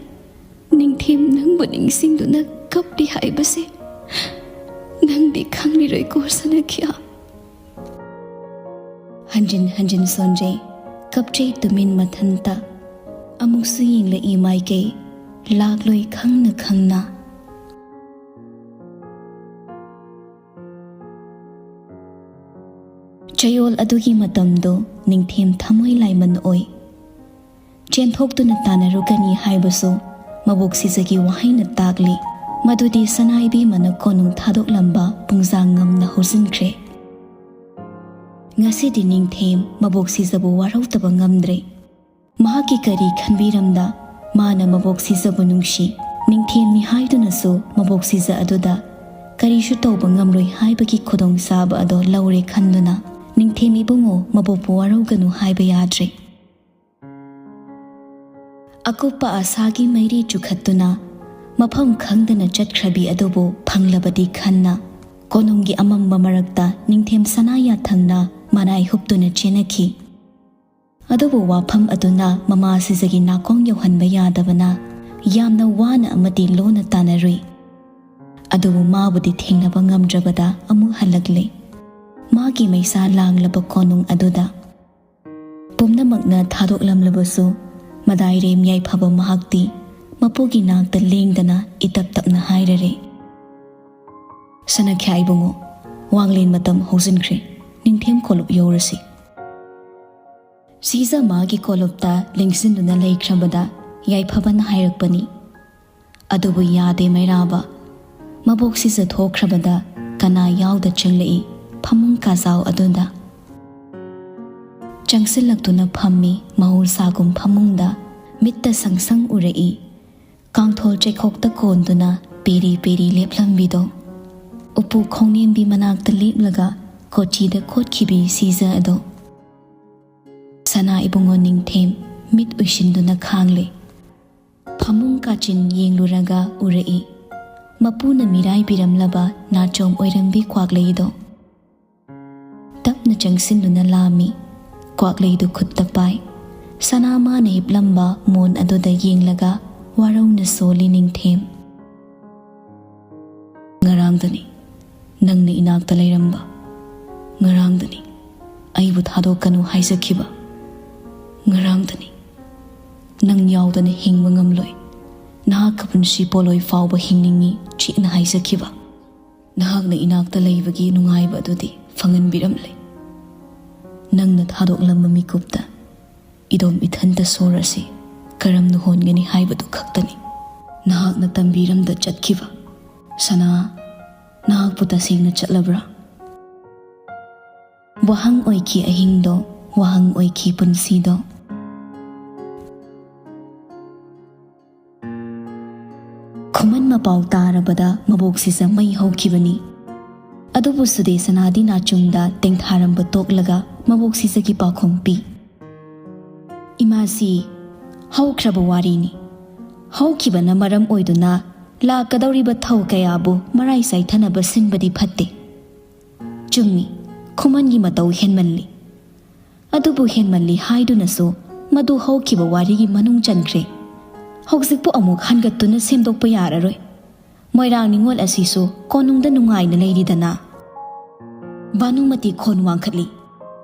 ꯅꯤꯡꯊꯦꯝ ꯅꯪꯕꯨ ꯅꯤꯡꯁꯤꯡꯗꯨꯅ ꯀꯞꯂꯤ ꯍꯥꯏꯕꯁꯦ ꯅꯪꯗꯤ ꯈꯪꯂꯤꯔꯣꯏꯀꯣ ꯁꯅꯈ꯭ꯌꯥ꯫ ꯍꯟꯖꯤꯟ ꯍꯟꯖꯤꯟ ꯁꯣꯟꯖꯩ, ꯀꯞꯆꯩ ꯇꯨꯃꯤꯟ ꯃꯊꯟꯇ꯫ ꯑꯃꯨꯛꯁꯨ ꯌꯦꯡꯂꯛꯏ ꯃꯥꯏꯀꯩ, ꯂꯥꯛꯂꯣꯏ ꯈꯪꯅ ꯈꯪꯅ꯫ ꯆꯌꯣꯜ ꯑꯗꯨꯒꯤ ꯃꯇꯝꯗꯨ ꯅꯤꯡꯊꯦꯝ ꯊꯃꯣꯏ ꯂꯥꯏꯃꯟ ꯑꯣꯏ꯫ ꯆꯦꯟꯊꯣꯛꯇꯨꯅ ꯇꯥꯟꯅꯔꯨꯒꯅꯤ ꯍꯥꯏꯕꯁꯨ ꯃꯕꯣꯛ ꯁꯤꯖꯒꯤ ꯋꯥꯍꯩꯅ ꯇꯥꯛꯂꯤ꯫ ꯃꯗꯨꯗꯤ ꯁꯅꯥ ꯏꯕꯦꯝꯃꯅ ꯀꯣꯅꯨꯡ ꯊꯥꯗꯣꯛꯂꯝꯕ ꯄꯨꯡꯖꯥꯡ ꯉꯝꯅ ꯍꯧꯖꯤꯟꯈ꯭ꯔꯦ꯫ ꯉꯁꯤꯗꯤ ꯅꯤꯡꯊꯦꯝ ꯃꯕꯣꯛ ꯁꯤꯖꯕꯨ ꯋꯥꯔꯧꯗꯕ ꯉꯝꯗ꯭ꯔꯦ꯫ ꯃꯍꯥꯛꯀꯤ ꯀꯔꯤ ꯈꯟꯕꯤꯔꯝꯗ ꯃꯥꯅ ꯃꯕꯣꯛ ꯁꯤꯖꯕꯨ ꯅꯨꯡꯁꯤ, ꯅꯤꯡꯊꯦꯝꯅꯤ ꯍꯥꯏꯗꯨꯅꯁꯨ ꯃꯕꯣꯛ ꯁꯤꯖ ꯑꯗꯨꯗ ꯀꯔꯤꯁꯨ ꯇꯧꯕ ꯉꯝꯂꯣꯏ ꯍꯥꯏꯕꯒꯤ ꯈꯨꯗꯣꯡꯆꯥꯕ ꯑꯗꯣ ꯂꯧꯔꯦ ꯈꯟꯗꯨꯅ ꯅꯤꯡꯊꯦꯝ ꯏꯕꯨꯡꯉꯣ ꯃꯕꯣꯛꯄꯨ ꯋꯥꯔꯧꯒꯅꯨ ꯍꯥꯏꯕ ꯌꯥꯗ꯭ꯔꯦ꯫ ꯑꯀꯨꯞꯄ ꯑꯁꯥꯒꯤ ꯃꯩꯔꯤ ꯆꯨꯈꯠꯇꯨꯅ ꯃꯐꯝ ꯈꯪꯗꯅ ꯆꯠꯈ꯭ꯔꯕꯤ ꯑꯗꯨꯕꯨ ꯐꯪꯂꯕꯗꯤ ꯈꯟꯅ ꯀꯣꯅꯨꯡꯒꯤ ꯑꯃꯝꯕ ꯃꯔꯛꯇ ꯅꯤꯡꯊꯦꯝ ꯁꯅꯥ ꯌꯥꯊꯪꯅ ꯃꯅꯥꯏ ꯍꯨꯞꯇꯨꯅ ꯆꯦꯟꯅꯈꯤ꯫ ꯑꯗꯨꯕꯨ ꯋꯥꯐꯝ ꯑꯗꯨꯅ ꯃꯃꯥ ꯁꯤꯖꯒꯤ ꯅꯥꯀꯣꯡ ꯌꯧꯍꯟꯕ ꯌꯥꯗꯕꯅ ꯌꯥꯝꯅ ꯋꯥꯅ ꯑꯃꯗꯤ ꯂꯣꯟꯅ ꯇꯥꯟꯅꯔꯨꯏ꯫ ꯑꯗꯨꯕꯨ ꯃꯥꯕꯨꯗꯤ ꯊꯦꯡꯅꯕ ꯉꯝꯗ꯭ꯔꯕꯗ ꯑꯃꯨꯛ ꯍꯜꯂꯛꯂꯦ꯫ ꯃꯥꯒꯤ ꯃꯩꯁꯥ ꯂꯥꯡꯂꯕ ꯀꯣꯅꯨꯡ ꯑꯗꯨꯗ ꯄꯨꯝꯅꯃꯛꯅ ꯊꯥꯗꯣꯛꯂꯝꯂꯕꯁꯨ, ꯃꯗꯥꯏꯔꯦꯝ ꯌꯥꯏꯐꯕ ꯃꯍꯥꯛꯇꯤ ꯃꯄꯨꯒꯤ ꯅꯥꯛꯇ ꯂꯦꯡꯗꯅ ꯏꯇꯞ ꯇꯞꯅ ꯍꯥꯏꯔꯔꯦ, "ꯁꯅꯥꯈ꯭ꯌꯥ ꯏꯕꯨꯡꯉꯣ, ꯋꯥꯡꯂꯦꯟ ꯃꯇꯝ ꯍꯧꯖꯤꯟꯈ꯭ꯔꯦ, ꯅꯤꯡꯊꯦꯝ ꯀꯣꯂꯨꯞ ꯌꯧꯔꯁꯤ꯫" ꯁꯤꯖ ꯃꯥꯒꯤ ꯀꯣꯂꯨꯞꯇ ꯂꯦꯡꯁꯤꯟꯗꯨꯅ ꯂꯩꯈ꯭ꯔꯕꯗ ꯌꯥꯏꯐꯕꯅ ꯍꯥꯏꯔꯛꯄꯅꯤ꯫ ꯑꯗꯨꯕꯨ ꯌꯥꯗꯦ ꯃꯩꯔꯥꯕ꯫ ꯃꯕꯣꯛ ꯁꯤꯖ ꯊꯣꯛꯈ꯭ꯔꯕꯗ ꯀꯅꯥ ꯌꯥꯎꯗ ꯆꯪꯂꯛꯏ ꯐꯃꯨꯡ ꯀꯥꯖꯥꯎ ꯑꯗꯨꯗ꯫ ꯆꯪꯁꯤꯜꯂꯛꯇꯨꯅ ꯐꯝꯃꯤ ꯃꯍꯧꯁꯥꯒꯨꯝ ꯐꯃꯨꯡꯗ, ꯃꯤꯠꯇ ꯁꯪꯁꯪ ꯎꯔꯛꯏ ꯀꯥꯡꯊꯣꯜ ꯆꯩꯈꯣꯛꯇ ꯀꯣꯟꯗꯨꯅ ꯄꯦꯔꯤ ꯄꯦꯔꯤ ꯂꯦꯞꯂꯝꯕꯤꯗꯣ꯫ ꯎꯄꯨ ꯈꯣꯡꯅꯦꯝꯕꯤ ꯃꯅꯥꯛꯇ ꯂꯦꯞꯂꯒ ꯀꯣꯆꯤꯗ ꯀꯣꯠꯈꯤꯕꯤ ꯁꯤꯖ ꯑꯗꯣ꯫ ꯁꯅꯥ ꯏꯕꯨꯡꯉꯣ ꯅꯤꯡꯊꯦꯝ ꯃꯤꯠ ꯎꯏꯁꯤꯟꯗꯨꯅ ꯈꯥꯡꯂꯦ꯫ ꯐꯃꯨꯡ ꯀꯥꯆꯤꯟ ꯌꯦꯡꯂꯨꯔꯒ ꯎꯔꯛꯏ ꯃꯄꯨꯅ ꯃꯤꯔꯥꯏꯕꯤꯔꯝꯂꯕ ꯅꯥꯆꯣꯝ ꯑꯣꯏꯔꯝꯕꯤ ꯀ꯭ꯋꯥꯛꯂꯩꯗꯣ꯫ ꯇꯞꯅ ꯆꯪꯁꯤꯟꯗꯨꯅ ꯂꯥꯝꯃꯤ ꯀ꯭ꯋꯥꯛꯂꯩꯗꯨ ꯈꯨꯠꯇ ꯄꯥꯏ꯫ ꯁꯅꯥ ꯃꯥꯅ ꯍꯤꯞꯂꯝꯕ ꯃꯣꯟ ꯑꯗꯨꯗ ꯌꯦꯡꯂꯒ ꯋꯥꯔꯧꯅ ꯁꯣꯜꯂꯤ ꯅꯤꯡꯊꯦꯝ꯫ "ꯉꯔꯥꯡꯗꯅꯤ ꯅꯪꯅ ꯏꯅꯥꯛꯇ ꯂꯩꯔꯝꯕ, ꯉꯔꯥꯡꯗꯅꯤ ꯑꯩꯕꯨ ꯊꯥꯗꯣꯛꯀꯅꯨ ꯍꯥꯏꯖꯈꯤꯕ, ꯉꯔꯥꯡꯗꯅꯤ ꯅꯪ ꯌꯥꯎꯗꯅ ꯍꯤꯡꯕ ꯉꯝꯂꯣꯏ, ꯅꯍꯥꯛꯀ ꯄꯨꯟꯁꯤ ꯄꯣꯂꯣꯏ ꯐꯥꯎꯕ ꯍꯤꯡꯅꯤꯡꯏ ꯆꯦꯠꯅ ꯍꯥꯏꯖꯈꯤꯕ꯫ ꯅꯍꯥꯛꯅ ꯏꯅꯥꯛꯇ ꯂꯩꯕꯒꯤ ꯅꯨꯡꯉꯥꯏꯕ ꯑꯗꯨꯗꯤ ꯐꯪꯍꯟꯕꯤꯔꯝꯂꯦ꯫ ꯅꯪꯅ ꯊꯥꯗꯣꯛꯂꯝꯕ ꯃꯤꯀꯨꯞꯇ ꯏꯗꯣꯝ ꯏꯊꯟꯇ ꯁꯣꯔ ꯑꯁꯤ ꯀꯔꯝꯅ ꯍꯣꯟꯒꯅꯤ ꯍꯥꯏꯕꯗꯨ ꯈꯛꯇꯅꯤ ꯅꯍꯥꯛꯅ ꯇꯝꯕꯤꯔꯝꯗ ꯆꯠꯈꯤꯕ꯫ ꯁꯅꯥ, ꯅꯍꯥꯛꯄꯨ ꯇꯁꯦꯡꯅ ꯆꯠꯂꯕ꯭ꯔꯥ?" ꯋꯥꯍꯪ ꯑꯣꯏꯈꯤ ꯑꯍꯤꯡꯗꯣ, ꯋꯥꯍꯪ ꯑꯣꯏꯈꯤ ꯄꯨꯟꯁꯤꯗꯣ꯫ ꯈꯨꯃꯟ ꯃꯄꯥꯎ ꯇꯥꯔꯕꯗ ꯃꯕꯣꯛ ꯁꯤꯖ ꯃꯩ ꯍꯧꯈꯤꯕꯅꯤ꯫ ꯑꯗꯨꯕꯨ ꯁꯨꯗꯦꯁꯅꯥꯗꯤ ꯅꯥꯆꯨꯡꯗ ꯇꯦꯡꯊꯥꯔꯝꯕ ꯇꯣꯛꯂꯒ ꯃꯕꯣꯛ ꯁꯤꯖꯒꯤ ꯄꯥꯎꯈꯨꯝ ꯄꯤ꯫ "ꯏꯃꯥꯁꯤ ꯍꯧꯈ꯭ꯔꯕ ꯋꯥꯔꯤꯅꯤ꯫ ꯍꯧꯈꯤꯕꯅ ꯃꯔꯝ ꯑꯣꯏꯗꯨꯅ ꯂꯥꯛꯀꯗꯧꯔꯤꯕ ꯊꯧ ꯀꯌꯥꯕꯨ ꯃꯔꯥꯏ ꯆꯥꯏꯊꯅꯕ ꯁꯤꯟꯕꯗꯤ ꯐꯠꯇꯦ꯫ ꯆꯨꯝꯃꯤ, ꯈꯨꯃꯟꯒꯤ ꯃꯇꯧ ꯍꯦꯟꯃꯜꯂꯤ꯫ ꯑꯗꯨꯕꯨ ꯍꯦꯟꯃꯜꯂꯤ ꯍꯥꯏꯗꯨꯅꯁꯨ ꯃꯗꯨ ꯍꯧꯈꯤꯕ ꯋꯥꯔꯤꯒꯤ ꯃꯅꯨꯡ ꯆꯟꯈ꯭ꯔꯦ꯫ ꯍꯧꯖꯤꯛꯄꯨ ꯑꯃꯨꯛ ꯍꯟꯒꯠꯇꯨꯅ ꯁꯦꯝꯗꯣꯛꯄ ꯌꯥꯔꯔꯣꯏ꯫ ꯃꯣꯏꯔꯥꯡ ꯅꯤꯉꯣꯜ ꯑꯁꯤꯁꯨ ꯀꯣꯅꯨꯡꯗ ꯅꯨꯡꯉꯥꯏꯅ ꯂꯩꯔꯤꯗꯅ꯫" ꯚꯥꯅꯨꯃꯇꯤ ꯈꯣꯟ ꯋꯥꯡꯈꯠꯂꯤ꯫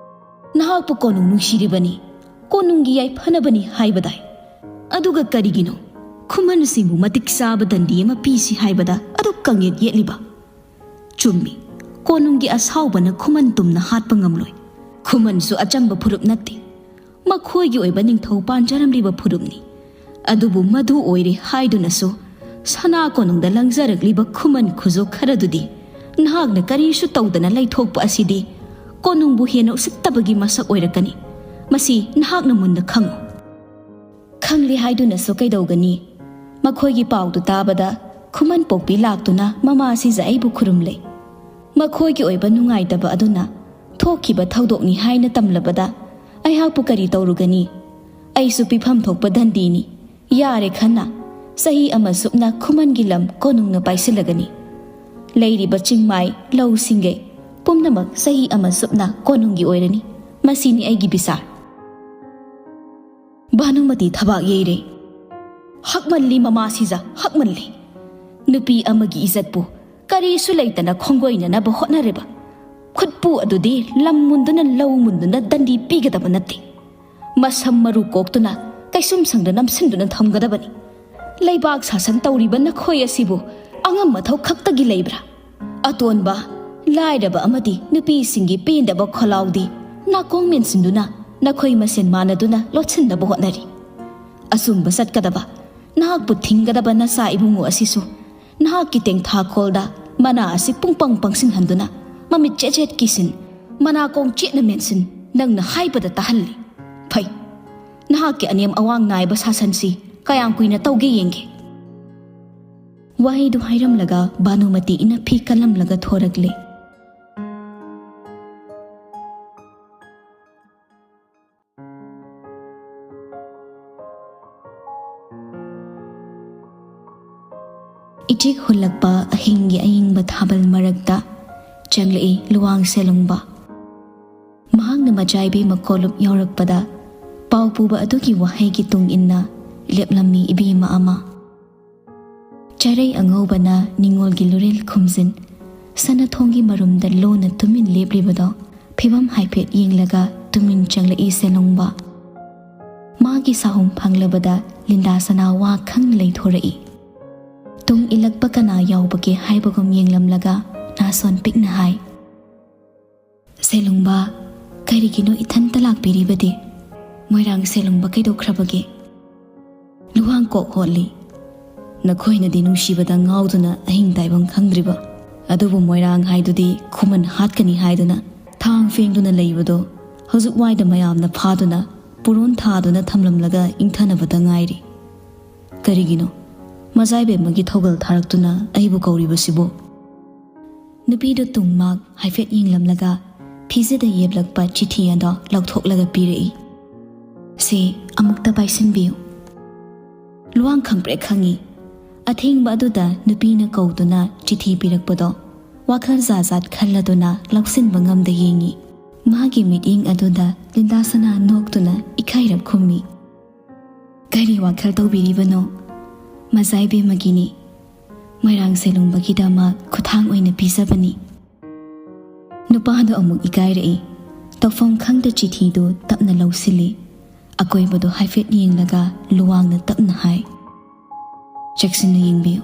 "ꯅꯍꯥꯛꯄꯨ ꯀꯣꯅꯨꯡ ꯅꯨꯡꯁꯤꯔꯤꯕꯅꯤ꯫ ꯀꯣꯅꯨꯡꯒꯤ ꯌꯥꯏꯐꯅꯕꯅꯤ ꯍꯥꯏꯕꯗꯥꯏ? ꯑꯗꯨꯒ ꯀꯔꯤꯒꯤꯅꯣ ꯈꯨꯃꯟꯁꯤꯡꯕꯨ ꯃꯇꯤꯛ ꯆꯥꯕ ꯗꯟꯗꯤ ꯑꯃ ꯄꯤꯁꯤ ꯍꯥꯏꯕꯗ ꯑꯗꯨꯛ ꯀꯥꯡꯌꯦꯠ ꯌꯦꯠꯂꯤꯕ? ꯆꯨꯝꯃꯤ, ꯀꯣꯅꯨꯡꯒꯤ ꯑꯁꯥꯎꯕꯅ ꯈꯨꯃꯟ ꯇꯨꯝꯅ ꯍꯥꯠꯄ ꯉꯝꯂꯣꯏ꯫ ꯈꯨꯃꯟꯁꯨ ꯑꯆꯝꯕ ꯐꯨꯔꯨꯞ ꯅꯠꯇꯦ꯫ ꯃꯈꯣꯏꯒꯤ ꯑꯣꯏꯕ ꯅꯤꯡꯊꯧ ꯄꯥꯟꯖꯔꯝꯂꯤꯕ ꯐꯨꯔꯨꯞꯅꯤ꯫ ꯑꯗꯨꯕꯨ ꯃꯗꯨ ꯑꯣꯏꯔꯦ ꯍꯥꯏꯗꯨꯅꯁꯨ ꯁꯅꯥ ꯀꯣꯅꯨꯡꯗ ꯂꯪꯖꯔꯛꯂꯤꯕ ꯈꯨꯃꯟ ꯈꯨꯖꯣ ꯈꯔꯗꯨꯗꯤ ꯅꯍꯥꯛꯅ ꯀꯔꯤꯁꯨ ꯇꯧꯗꯅ ꯂꯩꯊꯣꯛꯄ ꯑꯁꯤꯗꯤ ꯀꯣꯅꯨꯡꯕꯨ ꯍꯦꯟꯅ ꯎꯁꯤꯠꯇꯕꯒꯤ ꯃꯁꯛ ꯑꯣꯏꯔꯛꯀꯅꯤ꯫ ꯃꯁꯤ ꯅꯍꯥꯛꯅ ꯃꯨꯟꯅ ꯈꯪꯉꯨ꯫ ꯈꯪꯂꯦ ꯍꯥꯏꯗꯨꯅꯁꯨ ꯀꯩꯗꯧꯒꯅꯤ? ꯃꯈꯣꯏꯒꯤ ꯄꯥꯎꯗꯨ ꯇꯥꯕꯗ ꯈꯨꯃꯟ ꯄꯣꯛꯄꯤ ꯂꯥꯛꯇꯨꯅ ꯃꯃꯥ ꯁꯤꯖ ꯑꯩꯕꯨ ꯈꯨꯔꯨꯝꯂꯦ꯫ ꯃꯈꯣꯏꯒꯤ ꯑꯣꯏꯕ ꯅꯨꯡꯉꯥꯏꯇꯕ ꯑꯗꯨꯅ ꯊꯣꯛꯈꯤꯕ ꯊꯧꯗꯣꯛꯅꯤ ꯍꯥꯏꯅ ꯇꯝꯂꯕꯗ ꯑꯩꯍꯥꯛꯄꯨ ꯀꯔꯤ ꯇꯧꯔꯨꯒꯅꯤ? ꯑꯩꯁꯨ ꯄꯤꯐꯝ ꯊꯣꯛꯄ ꯗꯟꯗꯤꯅꯤ꯫ ꯌꯥꯔꯦ ꯈꯟꯅ, ꯆꯍꯤ ꯑꯃ ꯁꯨꯞꯅ ꯈꯨꯃꯟꯒꯤ ꯂꯝ ꯀꯣꯅꯨꯡꯅ ꯄꯥꯏꯁꯤꯜꯂꯒꯅꯤ꯫ ꯂꯩꯔꯤꯕ ꯆꯤꯡꯃꯥꯏ, ꯂꯧ ꯁꯤꯡꯒꯩ ꯄꯨꯝꯅꯃꯛ ꯆꯍꯤ ꯑꯃ ꯁꯨꯞꯅ ꯀꯣꯅꯨꯡꯒꯤ ꯑꯣꯏꯔꯅꯤ꯫ ꯃꯁꯤꯅꯤ ꯑꯩꯒꯤ ꯕꯤꯆꯥꯔ꯫ ꯚꯥꯅꯨꯃꯇꯤ ꯊꯕꯥꯛ ꯌꯩꯔꯦ꯫ ꯍꯛꯃꯜꯂꯤ ꯃꯃꯥ ꯁꯤꯖ, ꯍꯛꯃꯜꯂꯤ꯫ ꯅꯨꯄꯤ ꯑꯃꯒꯤ ꯏꯖꯠꯄꯨ ꯀꯔꯤꯁꯨ ꯂꯩꯇꯅ ꯈꯣꯡꯒꯣꯏꯅꯅꯕ ꯍꯣꯠꯅꯔꯤꯕ ꯈꯨꯠꯄꯨ ꯑꯗꯨꯗꯤ ꯂꯝ ꯃꯨꯟꯗꯨꯅ ꯂꯧ ꯃꯨꯟꯗꯨꯅ ꯗꯟꯗꯤ ꯄꯤꯒꯗꯕ ꯅꯠꯇꯦ꯫ ꯃꯁꯝ ꯃꯔꯨ ꯀꯣꯛꯇꯨꯅ ꯀꯩꯁꯨꯝꯁꯪꯗ ꯅꯝꯁꯤꯟꯗꯨꯅ ꯊꯝꯒꯗꯕꯅꯤ꯫ ꯂꯩꯕꯥꯛ ꯁꯥꯁꯟ ꯇꯧꯔꯤꯕ ꯅꯈꯣꯏ ꯑꯁꯤꯕꯨ ꯑꯉꯝ ꯑꯊꯧ ꯈꯛꯇꯒꯤ ꯂꯩꯕ꯭ꯔꯥ? ꯑꯇꯣꯟꯕ, ꯂꯥꯏꯔꯕ ꯑꯃꯗꯤ ꯅꯨꯄꯤꯁꯤꯡꯒꯤ ꯄꯦꯟꯗꯕ ꯈꯣꯜꯂꯥꯎꯗꯤ ꯅꯥꯀꯣꯡ ꯃꯦꯟꯁꯤꯟꯗꯨꯅ ꯅꯈꯣꯏ ꯃꯁꯦꯟ ꯃꯥꯟꯅꯗꯨꯅ ꯂꯣꯠꯁꯤꯟꯅꯕ ꯍꯣꯠꯅꯔꯤ꯫ ꯑꯆꯨꯝꯕ ꯆꯠꯀꯗꯕ, ꯅꯍꯥꯛꯄꯨ ꯊꯤꯡꯒꯗꯕ ꯅꯆꯥ ꯏꯕꯨꯡꯉꯣ ꯑꯁꯤꯁꯨ ꯅꯍꯥꯛꯀꯤ ꯇꯦꯡꯊꯥꯈꯣꯜꯗ ꯃꯅꯥ ꯑꯁꯤ ꯄꯨꯡꯄꯪ ꯄꯪꯁꯤꯟꯍꯟꯗꯨꯅ ꯃꯃꯤꯠ ꯆꯦꯠ ꯆꯦꯠ ꯀꯤꯁꯤꯟ, ꯃꯅꯥꯀꯣꯡ ꯆꯦꯠꯅ ꯃꯦꯟꯁꯤꯟ, ꯅꯪꯅ ꯍꯥꯏꯕꯗ ꯇꯥꯍꯜꯂꯤ꯫ ꯐꯩ, ꯅꯍꯥꯛꯀꯤ ꯑꯅꯦꯝ ꯑꯋꯥꯡ ꯅꯥꯏꯕ ꯁꯥꯁꯟꯁꯤ ꯀꯌꯥꯝ ꯀꯨꯏꯅ ꯇꯧꯒꯦ ꯌꯦꯡꯒꯦ꯫ ꯋꯥꯍꯩꯗꯨ ꯍꯥꯏꯔꯝꯂꯒ ꯚꯥꯅꯨꯃꯇꯤ ꯏꯅꯐꯤ ꯀꯜꯂꯝꯂꯒ ꯊꯣꯔꯛꯂꯦ꯫ ꯏꯆꯦꯛ ꯍꯨꯜꯂꯛꯄ ꯑꯍꯤꯡꯒꯤ ꯑꯏꯪꯕ ꯊꯥꯕꯜ ꯃꯔꯛꯇ ꯆꯪꯂꯛꯏ ꯂꯨꯋꯥꯡ ꯁꯦꯂꯨꯡꯕ꯫ ꯃꯍꯥꯛꯅ ꯃꯆꯥ ꯏꯕꯦꯝꯃ ꯀꯣꯂꯨꯞ ꯌꯧꯔꯛꯄꯗ ꯄꯥꯎ ꯄꯨꯕ ꯑꯗꯨꯒꯤ ꯋꯥꯍꯩꯒꯤ ꯇꯨꯡ ꯏꯟꯅ ꯂꯦꯞꯂꯝꯃꯤ ꯏꯕꯦꯝꯃ ꯑꯃ꯫ ꯆꯔꯩ ꯑꯉꯧꯕꯅ ꯅꯤꯉꯣꯜꯒꯤ ꯂꯨꯔꯦꯜ ꯈꯨꯝꯖꯤꯟ, ꯁꯅꯥꯊꯣꯡꯒꯤ ꯃꯔꯨꯝꯗ ꯂꯣꯟꯅ ꯇꯨꯃꯤꯟ ꯂꯦꯞꯂꯤꯕꯗꯣ ꯐꯤꯕꯝ ꯍꯥꯏꯐꯦꯠ ꯌꯦꯡꯂꯒ ꯇꯨꯃꯤꯟ ꯆꯪꯂꯛꯏ ꯁꯦꯂꯨꯡꯕ꯫ ꯃꯥꯒꯤ ꯁꯥꯍꯨꯝ ꯐꯪꯂꯕꯗ ꯂꯤꯟꯗꯥ ꯁꯅꯥ ꯋꯥ ꯈꯪꯅ ꯂꯩꯊꯣꯔꯛꯏ꯫ ꯇꯨꯡ ꯏꯜꯂꯛꯄ ꯀꯅꯥ ꯌꯥꯎꯕꯒꯦ ꯍꯥꯏꯕꯒꯨꯝ ꯌꯦꯡꯂꯝꯂꯒ ꯅꯥꯁꯣꯟ ꯄꯤꯛꯅ ꯍꯥꯏ, "ꯁꯦꯂꯨꯡꯕ, ꯀꯔꯤꯒꯤꯅꯣ ꯏꯊꯟꯇ ꯂꯥꯛꯄꯤꯔꯤꯕꯗꯤ? ꯃꯣꯏꯔꯥꯡ ꯁꯦꯂꯨꯡꯕ ꯀꯩꯗꯧꯈ꯭ꯔꯕꯒꯦ?" ꯂꯨꯋꯥꯡ ꯀꯣꯛ ꯍꯣꯠꯂꯤ꯫ "ꯅꯈꯣꯏꯅꯗꯤ ꯅꯨꯡꯁꯤꯕꯗ ꯉꯥꯎꯗꯨꯅ ꯑꯍꯤꯡ ꯇꯥꯏꯕꯝ ꯈꯪꯗ꯭ꯔꯤꯕ, ꯑꯗꯨꯕꯨ ꯃꯣꯏꯔꯥꯡ ꯍꯥꯏꯗꯨꯗꯤ ꯈꯨꯃꯟ ꯍꯥꯠꯀꯅꯤ ꯍꯥꯏꯗꯨꯅ ꯊꯥꯡ ꯐꯦꯡꯗꯨꯅ ꯂꯩꯕꯗꯣ ꯍꯧꯖꯤꯛ ꯋꯥꯏꯗ ꯃꯌꯥꯝꯅ ꯐꯥꯗꯨꯅ ꯄꯨꯔꯣꯟ ꯊꯥꯗꯨꯅ ꯊꯝꯂꯝꯂꯒ ꯏꯪꯊꯅꯕꯗ ꯉꯥꯏꯔꯤ꯫ ꯀꯔꯤꯒꯤꯅꯣ ꯃꯖꯥꯏꯕꯦꯝꯃꯒꯤ ꯊꯧꯒꯜ ꯊꯥꯔꯛꯇꯨꯅ ꯑꯩꯕꯨ ꯀꯧꯔꯤꯕꯁꯤꯕꯨ?" ꯅꯨꯄꯤꯗꯨ ꯇꯨꯡ ꯃꯥꯛ ꯍꯥꯏꯐꯦꯠ ꯌꯦꯡꯂꯝꯂꯒ ꯐꯤꯖꯦꯗ ꯌꯦꯞꯂꯛꯄ ꯆꯤꯊꯤ ꯑꯗꯣ ꯂꯧꯊꯣꯛꯂꯒ ꯄꯤꯔꯛꯏ꯫ "ꯁꯤ ꯑꯃꯨꯛꯇ ꯄꯥꯏꯁꯤꯟꯕꯤꯌꯨ꯫" ꯂꯨꯋꯥꯡ ꯈꯪꯄ꯭ꯔꯦꯛ ꯈꯪꯉꯤ꯫ ꯑꯊꯦꯡꯕ ꯑꯗꯨꯗ ꯅꯨꯄꯤꯅ ꯀꯧꯗꯨꯅ ꯆꯤꯊꯤ ꯄꯤꯔꯛꯄꯗꯣ ꯋꯥꯈꯜ ꯖꯥꯠ ꯖꯥꯠ ꯈꯜꯂꯗꯨꯅ ꯂꯧꯁꯤꯟꯕ ꯉꯝꯗ ꯌꯦꯡꯉꯤ꯫ ꯃꯥꯒꯤ ꯃꯤꯠꯌꯦꯡ ꯑꯗꯨꯗ ꯂꯤꯟꯗꯥꯁꯅꯥ ꯅꯣꯛꯇꯨꯅ ꯏꯀꯥꯏꯔꯞ ꯈꯨꯝꯃꯤ꯫ "ꯀꯔꯤ ꯋꯥꯈꯜ ꯇꯧꯕꯤꯔꯤꯕꯅꯣ? ꯃꯖꯥꯏꯕꯦꯝꯃꯒꯤꯅꯤ꯫ ꯃꯣꯏꯔꯥꯡ ꯁꯦꯂꯨꯡꯕꯒꯤꯗꯃꯛ ꯈꯨꯊꯥꯡ ꯑꯣꯏꯅ ꯄꯤꯖꯕꯅꯤ꯫" ꯅꯨꯄꯥꯗꯣ ꯑꯃꯨꯛ ꯏꯀꯥꯏꯔꯛꯏ꯫ ꯇꯧꯐꯝ ꯈꯪꯗ ꯆꯤꯊꯤꯗꯨ ꯇꯞꯅ ꯂꯧꯁꯤꯜꯂꯤ꯫ ꯑꯀꯣꯏꯕꯗꯨ ꯍꯥꯏꯐꯦꯠ ꯌꯦꯡꯂꯒ ꯂꯨꯋꯥꯡꯅ ꯇꯞꯅ ꯍꯥꯏ, "ꯆꯦꯛꯁꯤꯟꯅ ꯌꯦꯡꯕꯤꯌꯨ꯫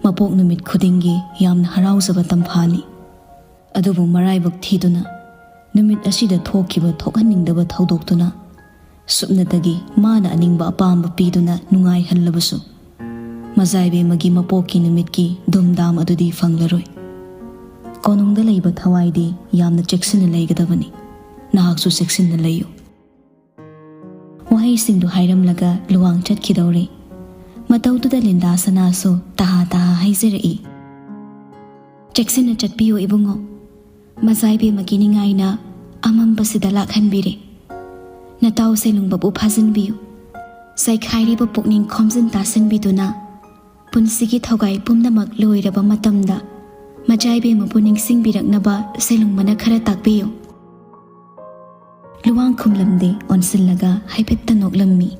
ꯃꯄꯣꯛ ꯅꯨꯃꯤꯠ ꯈꯨꯗꯤꯡꯒꯤ ꯌꯥꯝꯅ ꯍꯔꯥꯎꯖꯕ ꯇꯝꯐꯥꯅꯤ꯫ ꯑꯗꯨꯕꯨ ꯃꯔꯥꯏꯕꯛ ꯊꯤꯗꯨꯅ ꯅꯨꯃꯤꯠ ꯑꯁꯤꯗ ꯊꯣꯛꯈꯤꯕ ꯊꯣꯛꯍꯟꯅꯤꯡꯗꯕ ꯊꯧꯗꯣꯛꯇꯨꯅ ꯁꯨꯞꯅꯇꯒꯤ ꯃꯥꯅ ꯑꯅꯤꯡꯕ ꯑꯄꯥꯝꯕ ꯄꯤꯗꯨꯅ ꯅꯨꯡꯉꯥꯏꯍꯜꯂꯕꯁꯨ, ꯃꯖꯥꯏꯕꯦꯝꯃꯒꯤ ꯃꯄꯣꯛꯀꯤ ꯅꯨꯃꯤꯠꯀꯤ ꯙꯨꯝꯙꯥꯝ ꯑꯗꯨꯗꯤ ꯐꯪꯂꯔꯣꯏ꯫ ꯀꯣꯅꯨꯡꯗ ꯂꯩꯕ ꯊꯋꯥꯏꯗꯤ ꯌꯥꯝꯅ ꯆꯦꯛꯁꯤꯟꯅ ꯂꯩꯒꯗꯕꯅꯤ꯫ ꯅꯍꯥꯛꯁꯨ ꯆꯦꯛꯁꯤꯟꯅ ꯂꯩꯌꯨ꯫" ꯋꯥꯍꯩꯁꯤꯡꯗꯨ ꯍꯥꯏꯔꯝꯂꯒ ꯂꯨꯋꯥꯡ ꯆꯠꯈꯤꯗꯧꯔꯦ꯫ ꯃꯇꯧꯗꯨꯗ ꯂꯤꯟꯗꯥ ꯁꯅꯥꯁꯨ ꯇꯍꯥ ꯇꯍꯥ ꯍꯥꯏꯖꯔꯛꯏ, "ꯆꯦꯛꯁꯤꯟꯅ ꯆꯠꯄꯤꯌꯨ ꯏꯕꯨꯡꯉꯣ꯫ ꯃꯖꯥꯏꯕꯦꯝꯃꯒꯤ ꯅꯤꯡꯉꯥꯏꯅ ꯑꯃꯝꯕꯁꯤꯗ ꯂꯥꯛꯍꯟꯕꯤꯔꯦ꯫ ꯅꯇꯥꯎ ꯁꯦꯂꯨꯡꯕꯕꯨ ꯐꯥꯖꯤꯟꯕꯤꯌꯨ꯫ ꯆꯥꯏꯈꯥꯏꯔꯤꯕ ꯄꯨꯛꯅꯤꯡ ꯈꯣꯝꯖꯤꯟ ꯇꯥꯁꯤꯟꯕꯤꯗꯨꯅ ꯄꯨꯟꯁꯤꯒꯤ ꯊꯧꯒꯥꯏ ꯄꯨꯝꯅꯃꯛ ꯂꯣꯏꯔꯕ ꯃꯇꯝꯗ ꯃꯖꯥꯏꯕꯦꯝꯃꯕꯨ ꯅꯤꯡꯁꯤꯡꯕꯤꯔꯛꯅꯕ ꯁꯦꯂꯨꯡꯕꯅ ꯈꯔ ꯇꯥꯛꯄꯤꯌꯨ꯫" ꯂꯨꯋꯥꯡ ꯈꯨꯝꯂꯝꯗꯦ, ꯑꯣꯟꯁꯤꯜꯂꯒ ꯍꯥꯏꯐꯦꯠꯇ ꯅꯣꯛꯂꯝꯃꯤ꯫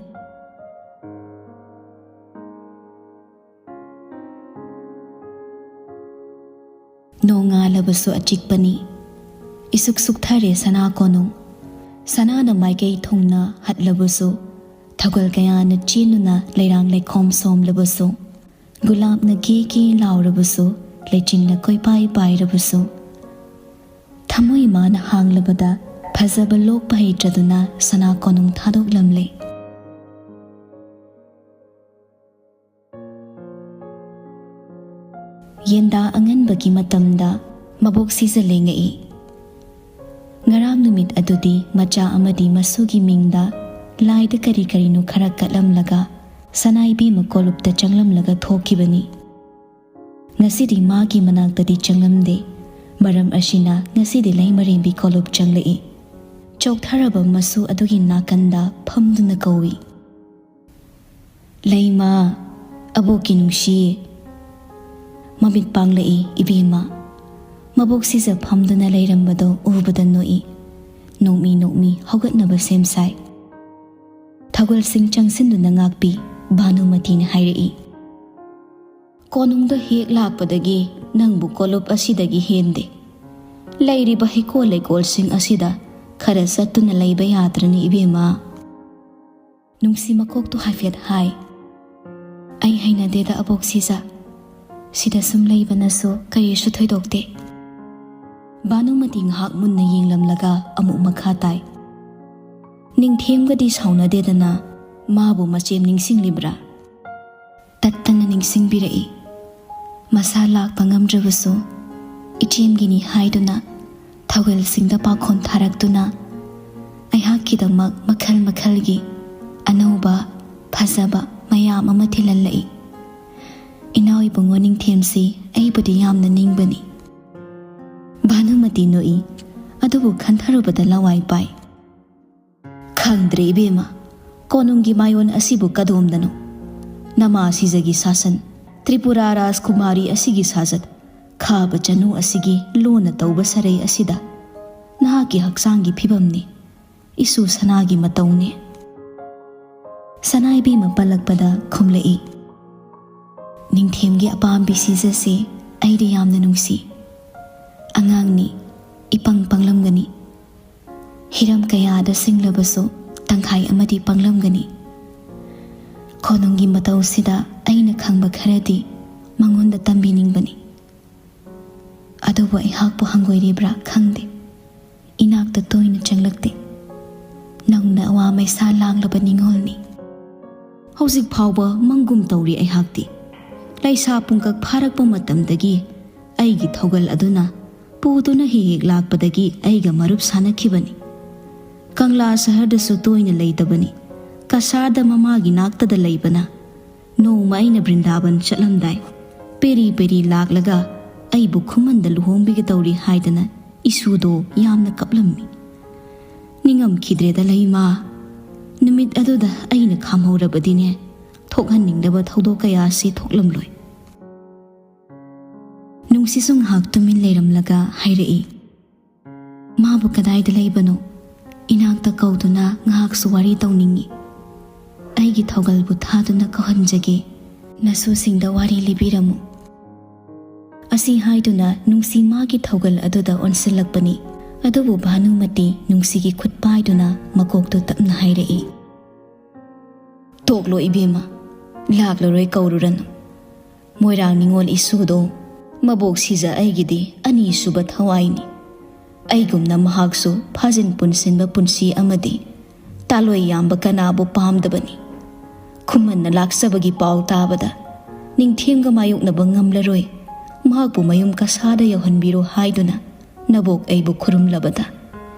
ꯅꯣꯡꯉꯥꯜꯂꯕꯁꯨ ꯑꯆꯤꯛꯄꯅꯤ꯫ ꯏꯁꯨꯛ ꯁꯨꯛꯊꯔꯦ ꯁꯅꯥ ꯀꯣꯅꯨꯡ꯫ ꯁꯅꯥꯅ ꯃꯥꯏꯀꯩ ꯊꯨꯡꯅ ꯍꯠꯂꯕꯁꯨ, ꯊꯧꯒꯜ ꯀꯌꯥꯅ ꯆꯦꯟꯗꯨꯅ ꯂꯩꯔꯥꯡ ꯂꯩꯈꯣꯝ ꯁꯣꯝꯂꯕꯁꯨ, ꯒꯨꯂꯥꯞꯅ ꯀꯦ ꯀꯦ ꯂꯥꯎꯔꯕꯁꯨ, ꯂꯩꯆꯤꯟꯅ ꯀꯣꯏꯄꯥꯏ ꯄꯥꯏꯔꯕꯁꯨ, ꯊꯃꯣꯏ ꯃꯥꯅ ꯍꯥꯡꯂꯕꯗ ꯐꯖꯕ ꯂꯣꯛꯄ ꯍꯩꯇ꯭ꯔꯗꯨꯅ ꯁꯅꯥ ꯀꯣꯅꯨꯡ ꯊꯥꯗꯣꯛꯂꯝꯂꯦ꯫ ꯌꯦꯟꯗꯥ ꯑꯉꯟꯕꯒꯤ ꯃꯇꯝꯗ ꯃꯕꯣꯛ ꯁꯤꯖ ꯂꯦꯡꯉꯛꯏ꯫ ꯉꯔꯥꯡ ꯅꯨꯃꯤꯠ ꯑꯗꯨꯗꯤ ꯃꯆꯥ ꯑꯃꯗꯤ ꯃꯁꯨꯒꯤ ꯃꯤꯡꯗ ꯂꯥꯏꯗ ꯀꯔꯤ ꯀꯔꯤꯅꯣ ꯈꯔ ꯀꯠꯂꯝꯂꯒ ꯁꯅꯥ ꯏꯕꯦꯝꯃ ꯀꯣꯂꯨꯞꯇ ꯆꯪꯂꯝꯂꯒ ꯊꯣꯛꯈꯤꯕꯅꯤ꯫ ꯉꯁꯤꯗꯤ ꯃꯥꯒꯤ ꯃꯅꯥꯛꯇꯗꯤ ꯆꯪꯂꯝꯗꯦ꯫ ꯃꯔꯝ ꯑꯁꯤꯅ ꯉꯁꯤꯗꯤ ꯂꯩꯃꯔꯦꯝꯕꯤ ꯀꯣꯂꯨꯞ ꯆꯪꯂꯛꯏ꯫ ꯆꯣꯛꯊꯔꯕ ꯃꯁꯨ ꯑꯗꯨꯒꯤ ꯅꯥꯀꯟꯗ ꯐꯝꯗꯨꯅ ꯀꯧꯏ, "ꯂꯩꯃ, ꯑꯕꯣꯛꯀꯤ ꯅꯨꯡꯁꯤ꯫" ꯃꯃꯤꯠ ꯄꯥꯡꯂꯛꯏ ꯏꯕꯦꯝꯃ꯫ ꯃꯕꯣꯛ ꯁꯤꯖ ꯐꯝꯗꯨꯅ ꯂꯩꯔꯝꯕꯗꯣ ꯎꯕꯗ ꯅꯣꯛꯏ꯫ ꯅꯣꯛꯃꯤ ꯅꯣꯛꯃꯤ ꯍꯧꯒꯠꯅꯕ ꯁꯦꯝ ꯁꯥꯏ꯫ ꯊꯧꯒꯜꯁꯤꯡ ꯆꯪꯁꯤꯟꯗꯨꯅ ꯉꯥꯛꯄꯤ ꯚꯥꯅꯨꯃꯇꯤꯅ ꯍꯥꯏꯔꯛꯏ, "ꯀꯣꯅꯨꯡꯗ ꯍꯦꯛ ꯂꯥꯛꯄꯗꯒꯤ ꯅꯪꯕꯨ ꯀꯣꯂꯨꯞ ꯑꯁꯤꯗꯒꯤ ꯍꯦꯟꯗꯦ꯫ ꯂꯩꯔꯤꯕ ꯍꯩꯀꯣꯜ ꯂꯩꯀꯣꯜꯁꯤꯡ ꯑꯁꯤꯗ ꯈꯔ ꯆꯠꯇꯨꯅ ꯂꯩꯕ ꯌꯥꯗ꯭ꯔꯅꯤ ꯏꯕꯦꯝꯃ?" ꯅꯨꯡꯁꯤ ꯃꯀꯣꯛꯇꯨ ꯍꯥꯏꯐꯦꯠ ꯍꯥꯏ, "ꯑꯩ ꯍꯩꯅꯗꯦꯗ ꯑꯕꯣꯛ ꯁꯤꯖ꯫ ꯁꯤꯗ ꯁꯨꯝ ꯂꯩꯕꯅꯁꯨ ꯀꯔꯤꯁꯨ ꯊꯣꯏꯗꯣꯛꯇꯦ꯫" ꯚꯥꯅꯨꯃꯇꯤ ꯉꯥꯏꯍꯥꯛ ꯃꯨꯟꯅ ꯌꯦꯡꯂꯝꯂꯒ ꯑꯃꯨꯛ ꯃꯈꯥ ꯇꯥꯏ, "ꯅꯤꯡꯊꯦꯝꯒꯗꯤ ꯁꯥꯎꯅꯗꯦꯗꯅ, ꯃꯥꯕꯨ ꯃꯆꯦꯝ ꯅꯤꯡꯁꯤꯡꯂꯤꯕ꯭ꯔꯥ?" ꯇꯠꯇꯅ ꯅꯤꯡꯁꯤꯡꯕꯤꯔꯛꯏ꯫ ꯃꯁꯥ ꯂꯥꯛꯄ ꯉꯝꯗ꯭ꯔꯕꯁꯨ ꯏꯆꯦꯝꯒꯤꯅꯤ ꯍꯥꯏꯗꯨꯅ ꯊꯧꯒꯜꯁꯤꯡꯗ ꯄꯥꯈꯣꯟ ꯊꯥꯔꯛꯇꯨꯅ ꯑꯩꯍꯥꯛꯀꯤꯗꯃꯛ ꯃꯈꯜ ꯃꯈꯜꯒꯤ ꯑꯅꯧꯕ ꯐꯖꯕ ꯃꯌꯥꯝ ꯑꯃ ꯊꯤꯜꯍꯜꯂꯛꯏ꯫ ꯏꯅꯥꯎ ꯏꯕꯨꯡꯉꯣ ꯅꯤꯡꯊꯦꯝꯁꯤ ꯑꯩꯕꯨꯗꯤ ꯌꯥꯝꯅ ꯅꯤꯡꯕꯅꯤ꯫ ꯚꯥꯅꯨꯃꯇꯤ ꯅꯣꯛꯏ, ꯑꯗꯨꯕꯨ ꯈꯟꯊꯔꯨꯕꯗ ꯂꯋꯥꯏ ꯄꯥꯏ꯫ "ꯈꯪꯗ꯭ꯔꯦ ꯏꯕꯦꯝꯃ, ꯀꯣꯅꯨꯡꯒꯤ ꯃꯥꯌꯣꯟ ꯑꯁꯤꯕꯨ ꯀꯗꯣꯝꯗꯅꯣ? ꯅꯃꯥ ꯁꯤꯖꯒꯤ ꯁꯥꯁꯟ, ꯇ꯭ꯔꯤꯄꯨꯔꯥ ꯔꯥꯖꯀꯨꯃꯥꯔꯤ ꯑꯁꯤꯒꯤ ꯁꯥꯖꯠ, ꯈꯥꯕ ꯆꯅꯨ ꯑꯁꯤꯒꯤ ꯂꯨꯅ ꯇꯧꯕ ꯁꯔꯩ ꯑꯁꯤꯗ ꯅꯍꯥꯛꯀꯤ ꯍꯛꯆꯥꯡꯒꯤ ꯐꯤꯕꯝꯅꯤ, ꯏꯁꯨ ꯁꯅꯥꯒꯤ ꯃꯇꯧꯅꯤ꯫" ꯁꯅꯥ ꯏꯕꯦꯝꯃ ꯄꯜꯂꯛꯄꯗ ꯈꯨꯝꯂꯛꯏ, "ꯅꯤꯡꯊꯦꯝꯒꯤ ꯑꯄꯥꯝꯕꯤ ꯁꯤꯖꯁꯦ ꯑꯩꯗꯤ ꯌꯥꯝꯅ ꯅꯨꯡꯁꯤ꯫ ꯑꯉꯥꯡꯅꯤ, ꯏꯄꯪ ꯄꯪꯂꯝꯒꯅꯤ꯫ ꯍꯤꯔꯝ ꯀꯌꯥꯗ ꯁꯤꯡꯂꯕꯁꯨ ꯇꯪꯈꯥꯏ ꯑꯃꯗꯤ ꯄꯪꯂꯝꯒꯅꯤ꯫ ꯈꯣꯅꯨꯡꯒꯤ ꯃꯇꯧꯁꯤꯗ ꯑꯩꯅ ꯈꯪꯕ ꯈꯔꯗꯤ ꯃꯉꯣꯟꯗ ꯇꯝꯕꯤꯅꯤꯡꯕꯅꯤ꯫ ꯑꯗꯨꯕꯨ ꯑꯩꯍꯥꯛꯄꯨ ꯍꯪꯒꯣꯏꯔꯤꯕ꯭ꯔꯥ ꯈꯪꯗꯦ꯫ ꯏꯅꯥꯛꯇ ꯇꯣꯏꯅ ꯆꯪꯂꯛꯇꯦ꯫ ꯅꯧꯅ ꯑꯋꯥ ꯃꯩꯁꯥ ꯂꯥꯡꯂꯕ ꯅꯤꯡꯉꯣꯜꯅꯤ꯫ ꯍꯧꯖꯤꯛ ꯐꯥꯎꯕ ꯃꯪꯒꯨꯝ ꯇꯧꯔꯤ ꯑꯩꯍꯥꯛꯇꯤ꯫ ꯂꯩꯁꯥ ꯄꯨꯡꯀꯛ ꯐꯥꯔꯛꯄ ꯃꯇꯝꯗꯒꯤ ꯑꯩꯒꯤ ꯊꯧꯒꯜ ꯑꯗꯨꯅ ꯄꯨꯗꯨꯅ ꯍꯦꯛ ꯍꯦꯛ ꯂꯥꯛꯄꯗꯒꯤ ꯑꯩꯒ ꯃꯔꯨꯞ ꯁꯥꯟꯅꯈꯤꯕꯅꯤ꯫ ꯀꯪꯂꯥ ꯁꯍꯔꯗꯁꯨ ꯇꯣꯏꯅ ꯂꯩꯇꯕꯅꯤ꯫ ꯀꯁꯥꯔꯗ ꯃꯃꯥꯒꯤ ꯅꯥꯛꯇꯗ ꯂꯩꯕꯅ꯫ ꯅꯣꯡꯃ ꯑꯩꯅ ꯕ꯭ꯔꯤꯟꯗꯥꯕꯟ ꯆꯠꯂꯝꯗꯥꯏ, ꯄꯦꯔꯤ ꯄꯦꯔꯤ ꯂꯥꯛꯂꯒ ꯑꯩꯕꯨ ꯈꯨꯃꯟꯗ ꯂꯨꯍꯣꯡꯕꯤꯒꯗꯧꯔꯤ ꯍꯥꯏꯗꯅ ꯏꯁꯨꯗꯣ ꯌꯥꯝꯅ ꯀꯞꯂꯝꯃꯤ꯫ ꯅꯤꯡꯉꯝꯈꯤꯗ꯭ꯔꯦꯗ ꯂꯩꯃ꯫ ꯅꯨꯃꯤꯠ ꯑꯗꯨꯗ ꯑꯩꯅ ꯈꯥꯝꯍꯧꯔꯕꯗꯤꯅꯦ, ꯊꯣꯛꯍꯟꯅꯤꯡꯗꯕ ꯊꯧꯗꯣꯛ ꯀꯌꯥꯁꯤ ꯊꯣꯛꯂꯝꯂꯣꯏ꯫ ꯅꯨꯡꯁꯤꯁꯨ ꯉꯥꯏꯍꯥꯛ ꯇꯨꯃꯤꯟ ꯂꯩꯔꯝꯂꯒ ꯍꯥꯏꯔꯛꯏ, "ꯃꯥꯕꯨ ꯀꯗꯥꯏꯗ ꯂꯩꯕꯅꯣ? ꯏꯅꯥꯛꯇ ꯀꯧꯗꯨꯅ ꯉꯥꯏꯍꯥꯛꯁꯨ ꯋꯥꯔꯤ ꯇꯧꯅꯤꯡꯏ꯫ ꯑꯩꯒꯤ ꯊꯧꯒꯜꯕꯨ ꯊꯥꯗꯨꯅ ꯀꯧꯍꯟꯖꯒꯦ꯫ ꯅꯁꯨꯁꯤꯡꯗ ꯋꯥꯔꯤ ꯂꯤꯕꯤꯔꯝꯃꯨ꯫" ꯑꯁꯤ ꯍꯥꯏꯗꯨꯅ ꯅꯨꯡꯁꯤ ꯃꯥꯒꯤ ꯊꯧꯒꯜ ꯑꯗꯨꯗ ꯑꯣꯟꯁꯤꯜꯂꯛꯄꯅꯤ꯫ ꯑꯗꯨꯕꯨ ꯚꯥꯅꯨꯃꯇꯤ ꯅꯨꯡꯁꯤꯒꯤ ꯈꯨꯠ ꯄꯥꯏꯗꯨꯅ ꯃꯀꯣꯛꯇꯨ ꯇꯞꯅ ꯍꯥꯏꯔꯛꯏ, "ꯇꯣꯛꯂꯣ ꯏꯕꯦꯝꯃ, ꯂꯥꯛꯂꯔꯣꯏ ꯀꯧꯔꯨꯔꯅꯨ꯫ ꯃꯣꯏꯔꯥꯡ ꯅꯤꯉꯣꯜ ꯏꯁꯨꯗꯣ ꯃꯕꯣꯛ ꯁꯤꯖ ꯑꯩꯒꯤꯗꯤ ꯑꯅꯤꯁꯨꯕ ꯊꯋꯥꯏꯅꯤ꯫ ꯑꯩꯒꯨꯝꯅ ꯃꯍꯥꯛꯁꯨ ꯐꯥꯖꯤꯟ ꯄꯨꯟꯁꯤꯟꯕ ꯄꯨꯟꯁꯤ ꯑꯃꯗꯤ ꯇꯥꯂꯣꯏ ꯌꯥꯝꯕ ꯀꯅꯥꯕꯨ ꯄꯥꯝꯗꯕꯅꯤ꯫ ꯈꯨꯃꯟꯅ ꯂꯥꯛꯆꯕꯒꯤ ꯄꯥꯎ ꯇꯥꯕꯗ ꯅꯤꯡꯊꯦꯝꯒ ꯃꯥꯌꯣꯛꯅꯕ ꯉꯝꯂꯔꯣꯏ, ꯃꯍꯥꯛꯄꯨ ꯃꯌꯨꯝ ꯀꯁꯥꯗ ꯌꯧꯍꯟꯕꯤꯔꯣ ꯍꯥꯏꯗꯨꯅ ꯅꯕꯣꯛ ꯑꯩꯕꯨ ꯈꯨꯔꯨꯝꯂꯕꯗ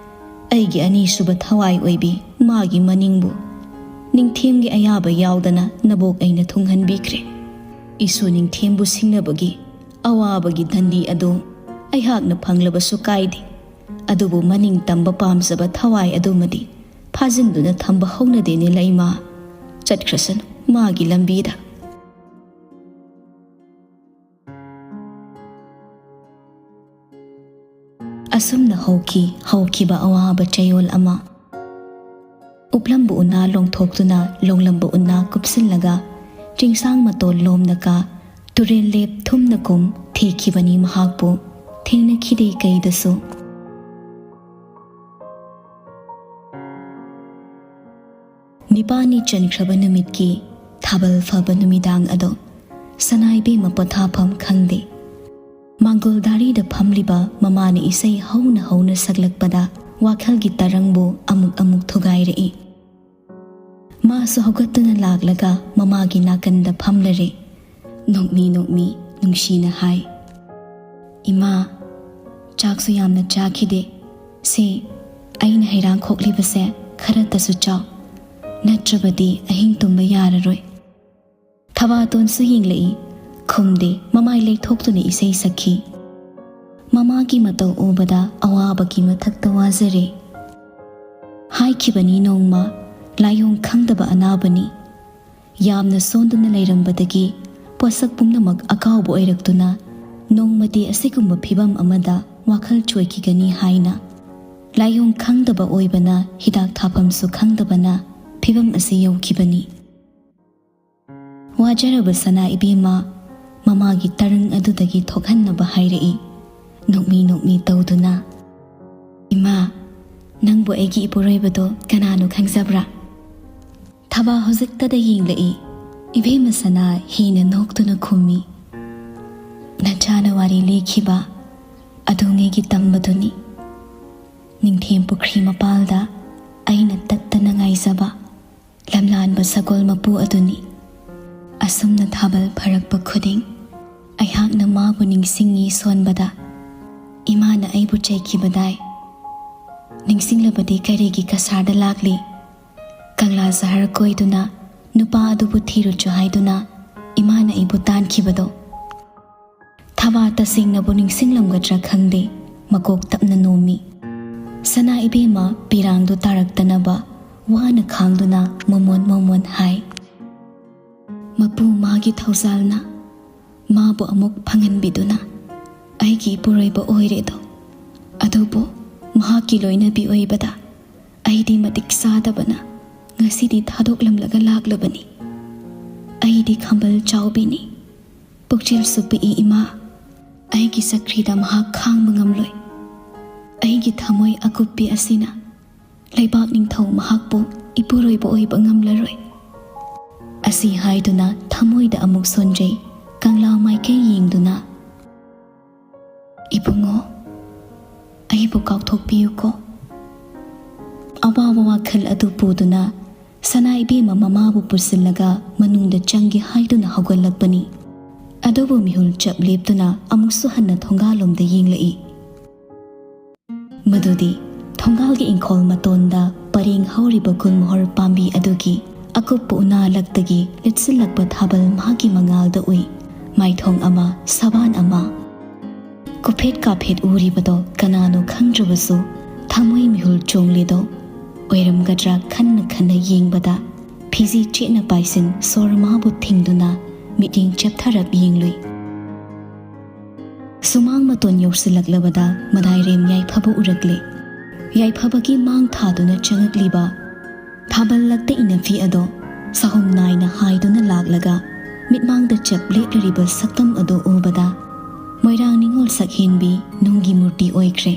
ꯑꯩꯒꯤ ꯑꯅꯤꯁꯨꯕ ꯊꯋꯥꯏ ꯑꯣꯏꯕꯤ ꯃꯥꯒꯤ ꯃꯅꯤꯡꯕꯨ ꯅꯤꯡꯊꯦꯝꯒꯤ ꯑꯌꯥꯕ ꯌꯥꯎꯗꯅ ꯅꯕꯣꯛ ꯑꯩꯅ ꯊꯨꯡꯍꯟꯕꯤꯈ꯭ꯔꯦ꯫ ꯏꯁꯨ ꯅꯤꯡꯊꯦꯝꯕꯨ ꯁꯤꯡꯅꯕꯒꯤ ꯑꯋꯥꯕꯒꯤ ꯗꯟꯗꯤ ꯑꯗꯨ ꯑꯩꯍꯥꯛꯅ ꯐꯪꯂꯕꯁꯨ ꯀꯥꯏꯗꯦ꯫ ꯑꯗꯨꯕꯨ ꯃꯅꯤꯡ ꯇꯝꯕ ꯄꯥꯝꯖꯕ ꯊꯋꯥꯏ ꯑꯗꯨꯃꯗꯤ ꯐꯥꯖꯤꯟꯗꯨꯅ ꯊꯝꯕ ꯍꯧꯅꯗꯦꯅꯦ ꯂꯩꯃ꯫ ꯆꯠꯈ꯭ꯔꯁꯅꯨ ꯃꯥꯒꯤ ꯂꯝꯕꯤꯗ꯫" ꯑꯁꯨꯝꯅ ꯍꯧꯈꯤ ꯍꯧꯈꯤꯕ ꯑꯋꯥꯕ ꯆꯌꯣꯜ ꯑꯃ꯫ ꯎꯞꯂꯝꯕ ꯎꯅꯥ ꯂꯣꯡꯊꯣꯛꯇꯨꯅ ꯂꯣꯡꯂꯝꯕ ꯎꯅꯥ ꯀꯨꯞꯁꯤꯜꯂꯒ ꯆꯤꯡꯁꯥꯡ ꯃꯇꯣꯜ ꯂꯣꯝꯅꯀ ꯇꯨꯔꯦꯜ ꯂꯦꯞ ꯊꯨꯝꯅ ꯀꯨꯝ ꯊꯦꯛꯈꯤꯕꯅꯤ ꯃꯍꯥꯛꯄꯨ ꯊꯦꯡꯅꯈꯤꯗꯦ ꯀꯩꯗꯁꯨ꯫ ꯅꯤꯄꯥꯅꯤ ꯆꯟꯈ꯭ꯔꯕ ꯅꯨꯃꯤꯠꯀꯤ ꯊꯥꯕꯜ ꯐꯕ ꯅꯨꯃꯤꯗꯥꯡ ꯑꯗꯣ ꯁꯅꯥ ꯏꯕꯦꯝꯃ ꯄꯣꯊꯥꯐꯝ ꯈꯪꯗꯦ꯫ ꯃꯥꯡꯒꯣꯜ ꯗꯥꯔꯤꯗ ꯐꯝꯂꯤꯕ ꯃꯃꯥꯅ ꯏꯁꯩ ꯍꯧꯅ ꯍꯧꯅ ꯁꯛꯂꯛꯄꯗ ꯋꯥꯈꯜꯒꯤ ꯇꯔꯪꯕꯨ ꯑꯃꯨꯛ ꯑꯃꯨꯛ ꯊꯨꯒꯥꯏꯔꯛꯏ꯫ ꯃꯥꯁꯨ ꯍꯧꯒꯠꯇꯨꯅ ꯂꯥꯛꯂꯒ ꯃꯃꯥꯒꯤ ꯅꯥꯀꯟꯗ ꯐꯝꯂꯔꯦ꯫ ꯅꯣꯛꯃꯤ ꯅꯣꯛꯃꯤ ꯅꯨꯡꯁꯤꯅ ꯍꯥꯏ, "ꯏꯃꯥ, ꯆꯥꯛꯁꯨ ꯌꯥꯝꯅ ꯆꯥꯈꯤꯗꯦ꯫ ꯁꯦ, ꯑꯩꯅ ꯍꯩꯔꯥꯡ ꯈꯣꯛꯂꯤꯕꯁꯦ ꯈꯔꯇꯁꯨ ꯆꯥꯎ, ꯅꯠꯇ꯭ꯔꯕꯗꯤ ꯑꯍꯤꯡ ꯇꯨꯝꯕ ꯌꯥꯔꯔꯣꯏ"꯫ ꯊꯕꯥꯇꯣꯟꯁꯨ ꯌꯦꯡꯂꯛꯏ, ꯈꯨꯝꯗꯦ, ꯃꯃꯥꯏ ꯂꯩꯊꯣꯛꯇꯨꯅ ꯏꯁꯩ ꯁꯛꯈꯤ꯫ ꯃꯃꯥꯒꯤ ꯃꯇꯧ ꯎꯕꯗ ꯑꯋꯥꯕꯒꯤ ꯃꯊꯛꯇ ꯋꯥꯖꯔꯦ꯫ ꯍꯥꯏꯈꯤꯕꯅꯤ ꯅꯣꯡꯃ, ꯂꯥꯏꯑꯣꯡ ꯈꯪꯗꯕ ꯑꯅꯥꯕꯅꯤ꯫ ꯌꯥꯝꯅ ꯁꯣꯟꯗꯨꯅ ꯂꯩꯔꯝꯕꯗꯒꯤ ꯄꯣꯠꯁꯛ ꯄꯨꯝꯅꯃꯛ ꯑꯀꯥꯎꯕ ꯑꯣꯏꯔꯛꯇꯨꯅ ꯅꯣꯡꯃꯗꯤ ꯑꯁꯤꯒꯨꯝꯕ ꯐꯤꯚꯝ ꯑꯃꯗ ꯋꯥꯈꯜ ꯆꯣꯏꯈꯤꯒꯅꯤ ꯍꯥꯏꯅ꯫ ꯂꯥꯏꯑꯣꯡ ꯈꯪꯗꯕ ꯑꯣꯏꯕꯅ ꯍꯤꯗꯥꯛ ꯊꯥꯐꯝꯁꯨ ꯈꯪꯗꯕꯅ ꯐꯤꯚꯝ ꯑꯁꯤ ꯌꯧꯈꯤꯕꯅꯤ꯫ ꯋꯥꯖꯔꯕ ꯁꯅꯥ ꯏꯕꯦꯝꯃ ꯃꯃꯥꯒꯤ ꯇꯔꯪ ꯑꯗꯨꯗꯒꯤ ꯊꯣꯛꯍꯟꯅꯕ ꯍꯥꯏꯔꯛꯏ, ꯅꯣꯛꯃꯤ ꯅꯣꯛꯃꯤ ꯇꯧꯗꯨꯅ, "ꯏꯃꯥ, ꯅꯪꯕꯨ ꯑꯩꯒꯤ ꯏꯄꯨꯔꯣꯏꯕꯗꯣ ꯀꯅꯥꯅꯣ ꯈꯪꯖꯕ꯭ꯔꯥ?" ꯊꯕꯥ ꯍꯧꯖꯤꯛꯇꯗ ꯌꯦꯡꯂꯛꯏ꯫ ꯏꯕꯦꯝꯃ ꯁꯅꯥ ꯍꯦꯟꯅ ꯅꯣꯛꯇꯨꯅ ꯈꯨꯝꯃꯤ, "ꯅꯆꯥꯅ ꯋꯥꯔꯤ ꯂꯤꯈꯤꯕ ꯑꯗꯨꯉꯩꯒꯤ ꯇꯝꯕꯗꯨꯅꯤ꯫ ꯅꯤꯡꯊꯦꯝ ꯄꯨꯈ꯭ꯔꯤ ꯃꯄꯥꯜꯗ ꯑꯩꯅ ꯇꯠꯇꯅ ꯉꯥꯏꯖꯕ ꯂꯝꯂꯥꯟꯕ ꯁꯒꯣꯜ ꯃꯄꯨ ꯑꯗꯨꯅꯤ꯫ ꯑꯁꯨꯝꯅ ꯊꯥꯕꯜ ꯐꯔꯛꯄ ꯈꯨꯗꯤꯡ ꯑꯩꯍꯥꯛꯅ ꯃꯥꯕꯨ ꯅꯤꯡꯁꯤꯡꯉꯤ ꯁꯣꯟꯕꯗ꯫ ꯏꯃꯥꯅ ꯑꯩꯕꯨ ꯆꯩꯈꯤꯕꯗꯥꯏ꯫ ꯅꯤꯡꯁꯤꯡꯂꯕꯗꯤ ꯀꯔꯤꯒꯤ ꯀꯁꯥꯔꯗ ꯂꯥꯛꯂꯤ? ꯀꯪꯂꯥ ꯁꯍꯔ ꯀꯣꯏꯗꯨꯅ ꯅꯨꯄꯥ ꯑꯗꯨꯕꯨ ꯊꯤꯔꯨꯆꯣ ꯍꯥꯏꯗꯨꯅ ꯏꯃꯥꯅ ꯑꯩꯕꯨ ꯇꯥꯟꯈꯤꯕꯗꯣ"꯫ ꯊꯕꯥ ꯇꯁꯦꯡꯅꯕꯨ ꯅꯤꯡꯁꯤꯡꯂꯝꯒꯗ꯭ꯔꯥ ꯈꯪꯗꯦ, ꯃꯀꯣꯛ ꯇꯞꯅ ꯅꯣꯝꯃꯤ꯫ ꯁꯅꯥ ꯏꯕꯦꯝꯃ ꯄꯤꯔꯥꯡꯗꯨ ꯇꯥꯔꯛꯇꯅꯕ ꯋꯥꯅ ꯈꯥꯡꯗꯨꯅ ꯃꯣꯃꯣꯟ ꯃꯣꯃꯣꯟ ꯍꯥꯏ꯫ ꯃꯄꯨ ꯃꯥꯒꯤ ꯊꯧꯖꯥꯜꯅ ꯃꯥꯕꯨ ꯑꯃꯨꯛ ꯐꯪꯍꯟꯕꯤꯗꯨꯅ ꯑꯩꯒꯤ ꯏꯄꯨꯔꯣꯏꯕ ꯑꯣꯏꯔꯦꯗꯣ꯫ ꯑꯗꯨꯕꯨ ꯃꯍꯥꯛꯀꯤ ꯂꯣꯏꯅꯕꯤ ꯑꯣꯏꯕꯗ ꯑꯩꯗꯤ ꯃꯇꯤꯛ ꯆꯥꯗꯕꯅ ꯉꯁꯤꯗꯤ ꯊꯥꯗꯣꯛꯂꯝꯂꯒ ꯂꯥꯛꯂꯕꯅꯤ꯫ ꯑꯩꯗꯤ ꯈꯝꯕꯜ ꯆꯥꯎꯕꯤꯅꯤ꯫ ꯄꯨꯛꯆꯦꯜꯁꯨ ꯄꯤꯛꯏ ꯏꯃꯥ꯫ ꯑꯩꯒꯤ ꯆꯀ꯭ꯔꯤꯗ ꯃꯍꯥꯛ ꯈꯥꯡꯕ ꯉꯝꯂꯣꯏ꯫ ꯑꯩꯒꯤ ꯊꯃꯣꯏ ꯑꯀꯨꯞꯄꯤ ꯑꯁꯤꯅ ꯂꯩꯕꯥꯛ ꯅꯤꯡꯊꯧ ꯃꯍꯥꯛꯄꯨ ꯏꯄꯨꯔꯣꯏꯕ ꯑꯣꯏꯕ ꯉꯝꯂꯔꯣꯏ꯫ ꯑꯁꯤ ꯍꯥꯏꯗꯨꯅ ꯊꯃꯣꯏꯗ ꯑꯃꯨꯛ ꯁꯣꯟꯖꯩ꯫ ꯀꯪꯂꯥ ꯃꯥꯏꯀꯩ ꯌꯦꯡꯗꯨꯅ, "ꯏꯕꯨꯡꯉꯣ, ꯑꯩꯕꯨ ꯀꯥꯎꯊꯣꯛꯄꯤꯌꯨꯀꯣ꯫" ꯑꯋꯥꯕ ꯋꯥꯈꯜ ꯑꯗꯨ ꯄꯨꯗꯨꯅ ꯁꯅꯥ ꯏꯕꯦꯝꯃ ꯃꯃꯥꯕꯨ ꯄꯨꯁꯤꯜꯂꯒ ꯃꯅꯨꯡꯗ ꯆꯪꯒꯦ ꯍꯥꯏꯗꯨꯅ ꯍꯧꯒꯠꯂꯛꯄꯅꯤ꯫ ꯑꯗꯨꯕꯨ ꯃꯤꯍꯨꯜ ꯆꯞ ꯂꯦꯞꯇꯨꯅ ꯑꯃꯨꯛꯁꯨ ꯍꯟꯅ ꯊꯣꯡꯒꯥꯜꯂꯣꯝꯗ ꯌꯦꯡꯂꯛꯏ꯫ ꯃꯗꯨꯗꯤ ꯊꯣꯡꯒꯥꯜꯒꯤ ꯏꯪꯈꯣꯜ ꯃꯇꯣꯟꯗ ꯄꯔꯦꯡ ꯍꯧꯔꯤꯕ ꯒꯨꯜꯃꯣꯍꯔ ꯄꯥꯝꯕꯤ ꯑꯗꯨꯒꯤ ꯑꯀꯨꯞꯄ ꯎꯅꯥ ꯂꯛꯇꯒꯤ ꯂꯤꯠꯁꯤꯜꯂꯛꯄ ꯊꯥꯕꯜ ꯃꯍꯥꯛꯀꯤ ꯃꯉꯥꯜꯗ ꯎꯏ꯫ ꯃꯥꯏꯊꯣꯡ ꯑꯃ, ꯁꯕꯥꯟ ꯑꯃ꯫ ꯀꯨꯐꯦꯠ ꯀꯥꯐꯦꯠ ꯎꯔꯤꯕꯗꯣ ꯀꯅꯥꯅꯣ ꯈꯪꯗ꯭ꯔꯕꯁꯨ ꯊꯃꯣꯏ ꯃꯤꯍꯨꯜ ꯆꯣꯡꯂꯤꯗꯣ ꯑꯣꯏꯔꯝꯒꯗ꯭ꯔꯥ ꯈꯟꯅ ꯈꯟꯅ ꯌꯦꯡꯕꯗ ꯐꯤꯖꯤ ꯆꯦꯠꯅ ꯄꯥꯏꯁꯤꯟ ꯁꯣꯔ ꯃꯥꯕꯨ ꯊꯤꯡꯗꯨꯅ ꯃꯤꯠꯌꯦꯡ ꯆꯞꯊꯔꯞ ꯌꯦꯡꯂꯨꯏ꯫ ꯁꯨꯃꯥꯡ ꯃꯇꯣꯟ ꯌꯧꯁꯤꯜꯂꯛꯂꯕꯗ ꯃꯗꯥꯏꯔꯦꯝ ꯌꯥꯏꯐꯕ ꯎꯔꯛꯂꯦ꯫ ꯌꯥꯏꯐꯕꯒꯤ ꯃꯥꯡ ꯊꯥꯗꯨꯅ ꯆꯪꯉꯛꯂꯤꯕ ꯊꯥꯕꯜ ꯂꯛꯇ ꯏꯅꯐꯤ ꯑꯗꯣ ꯁꯍꯨꯝ ꯅꯥꯏꯅ ꯍꯥꯏꯗꯨꯅ ꯂꯥꯛꯂꯒ ꯃꯤꯠꯃꯥꯡꯗ ꯆꯞ ꯂꯦꯞꯂꯔꯤꯕ ꯁꯛꯇꯝ ꯑꯗꯨ ꯎꯕꯗ ꯃꯣꯏꯔꯥꯡ ꯅꯤꯉꯣꯜ ꯁꯛꯍꯦꯟꯕꯤ ꯅꯨꯡꯒꯤ ꯃꯨꯔꯇꯤ ꯑꯣꯏꯈ꯭ꯔꯦ꯫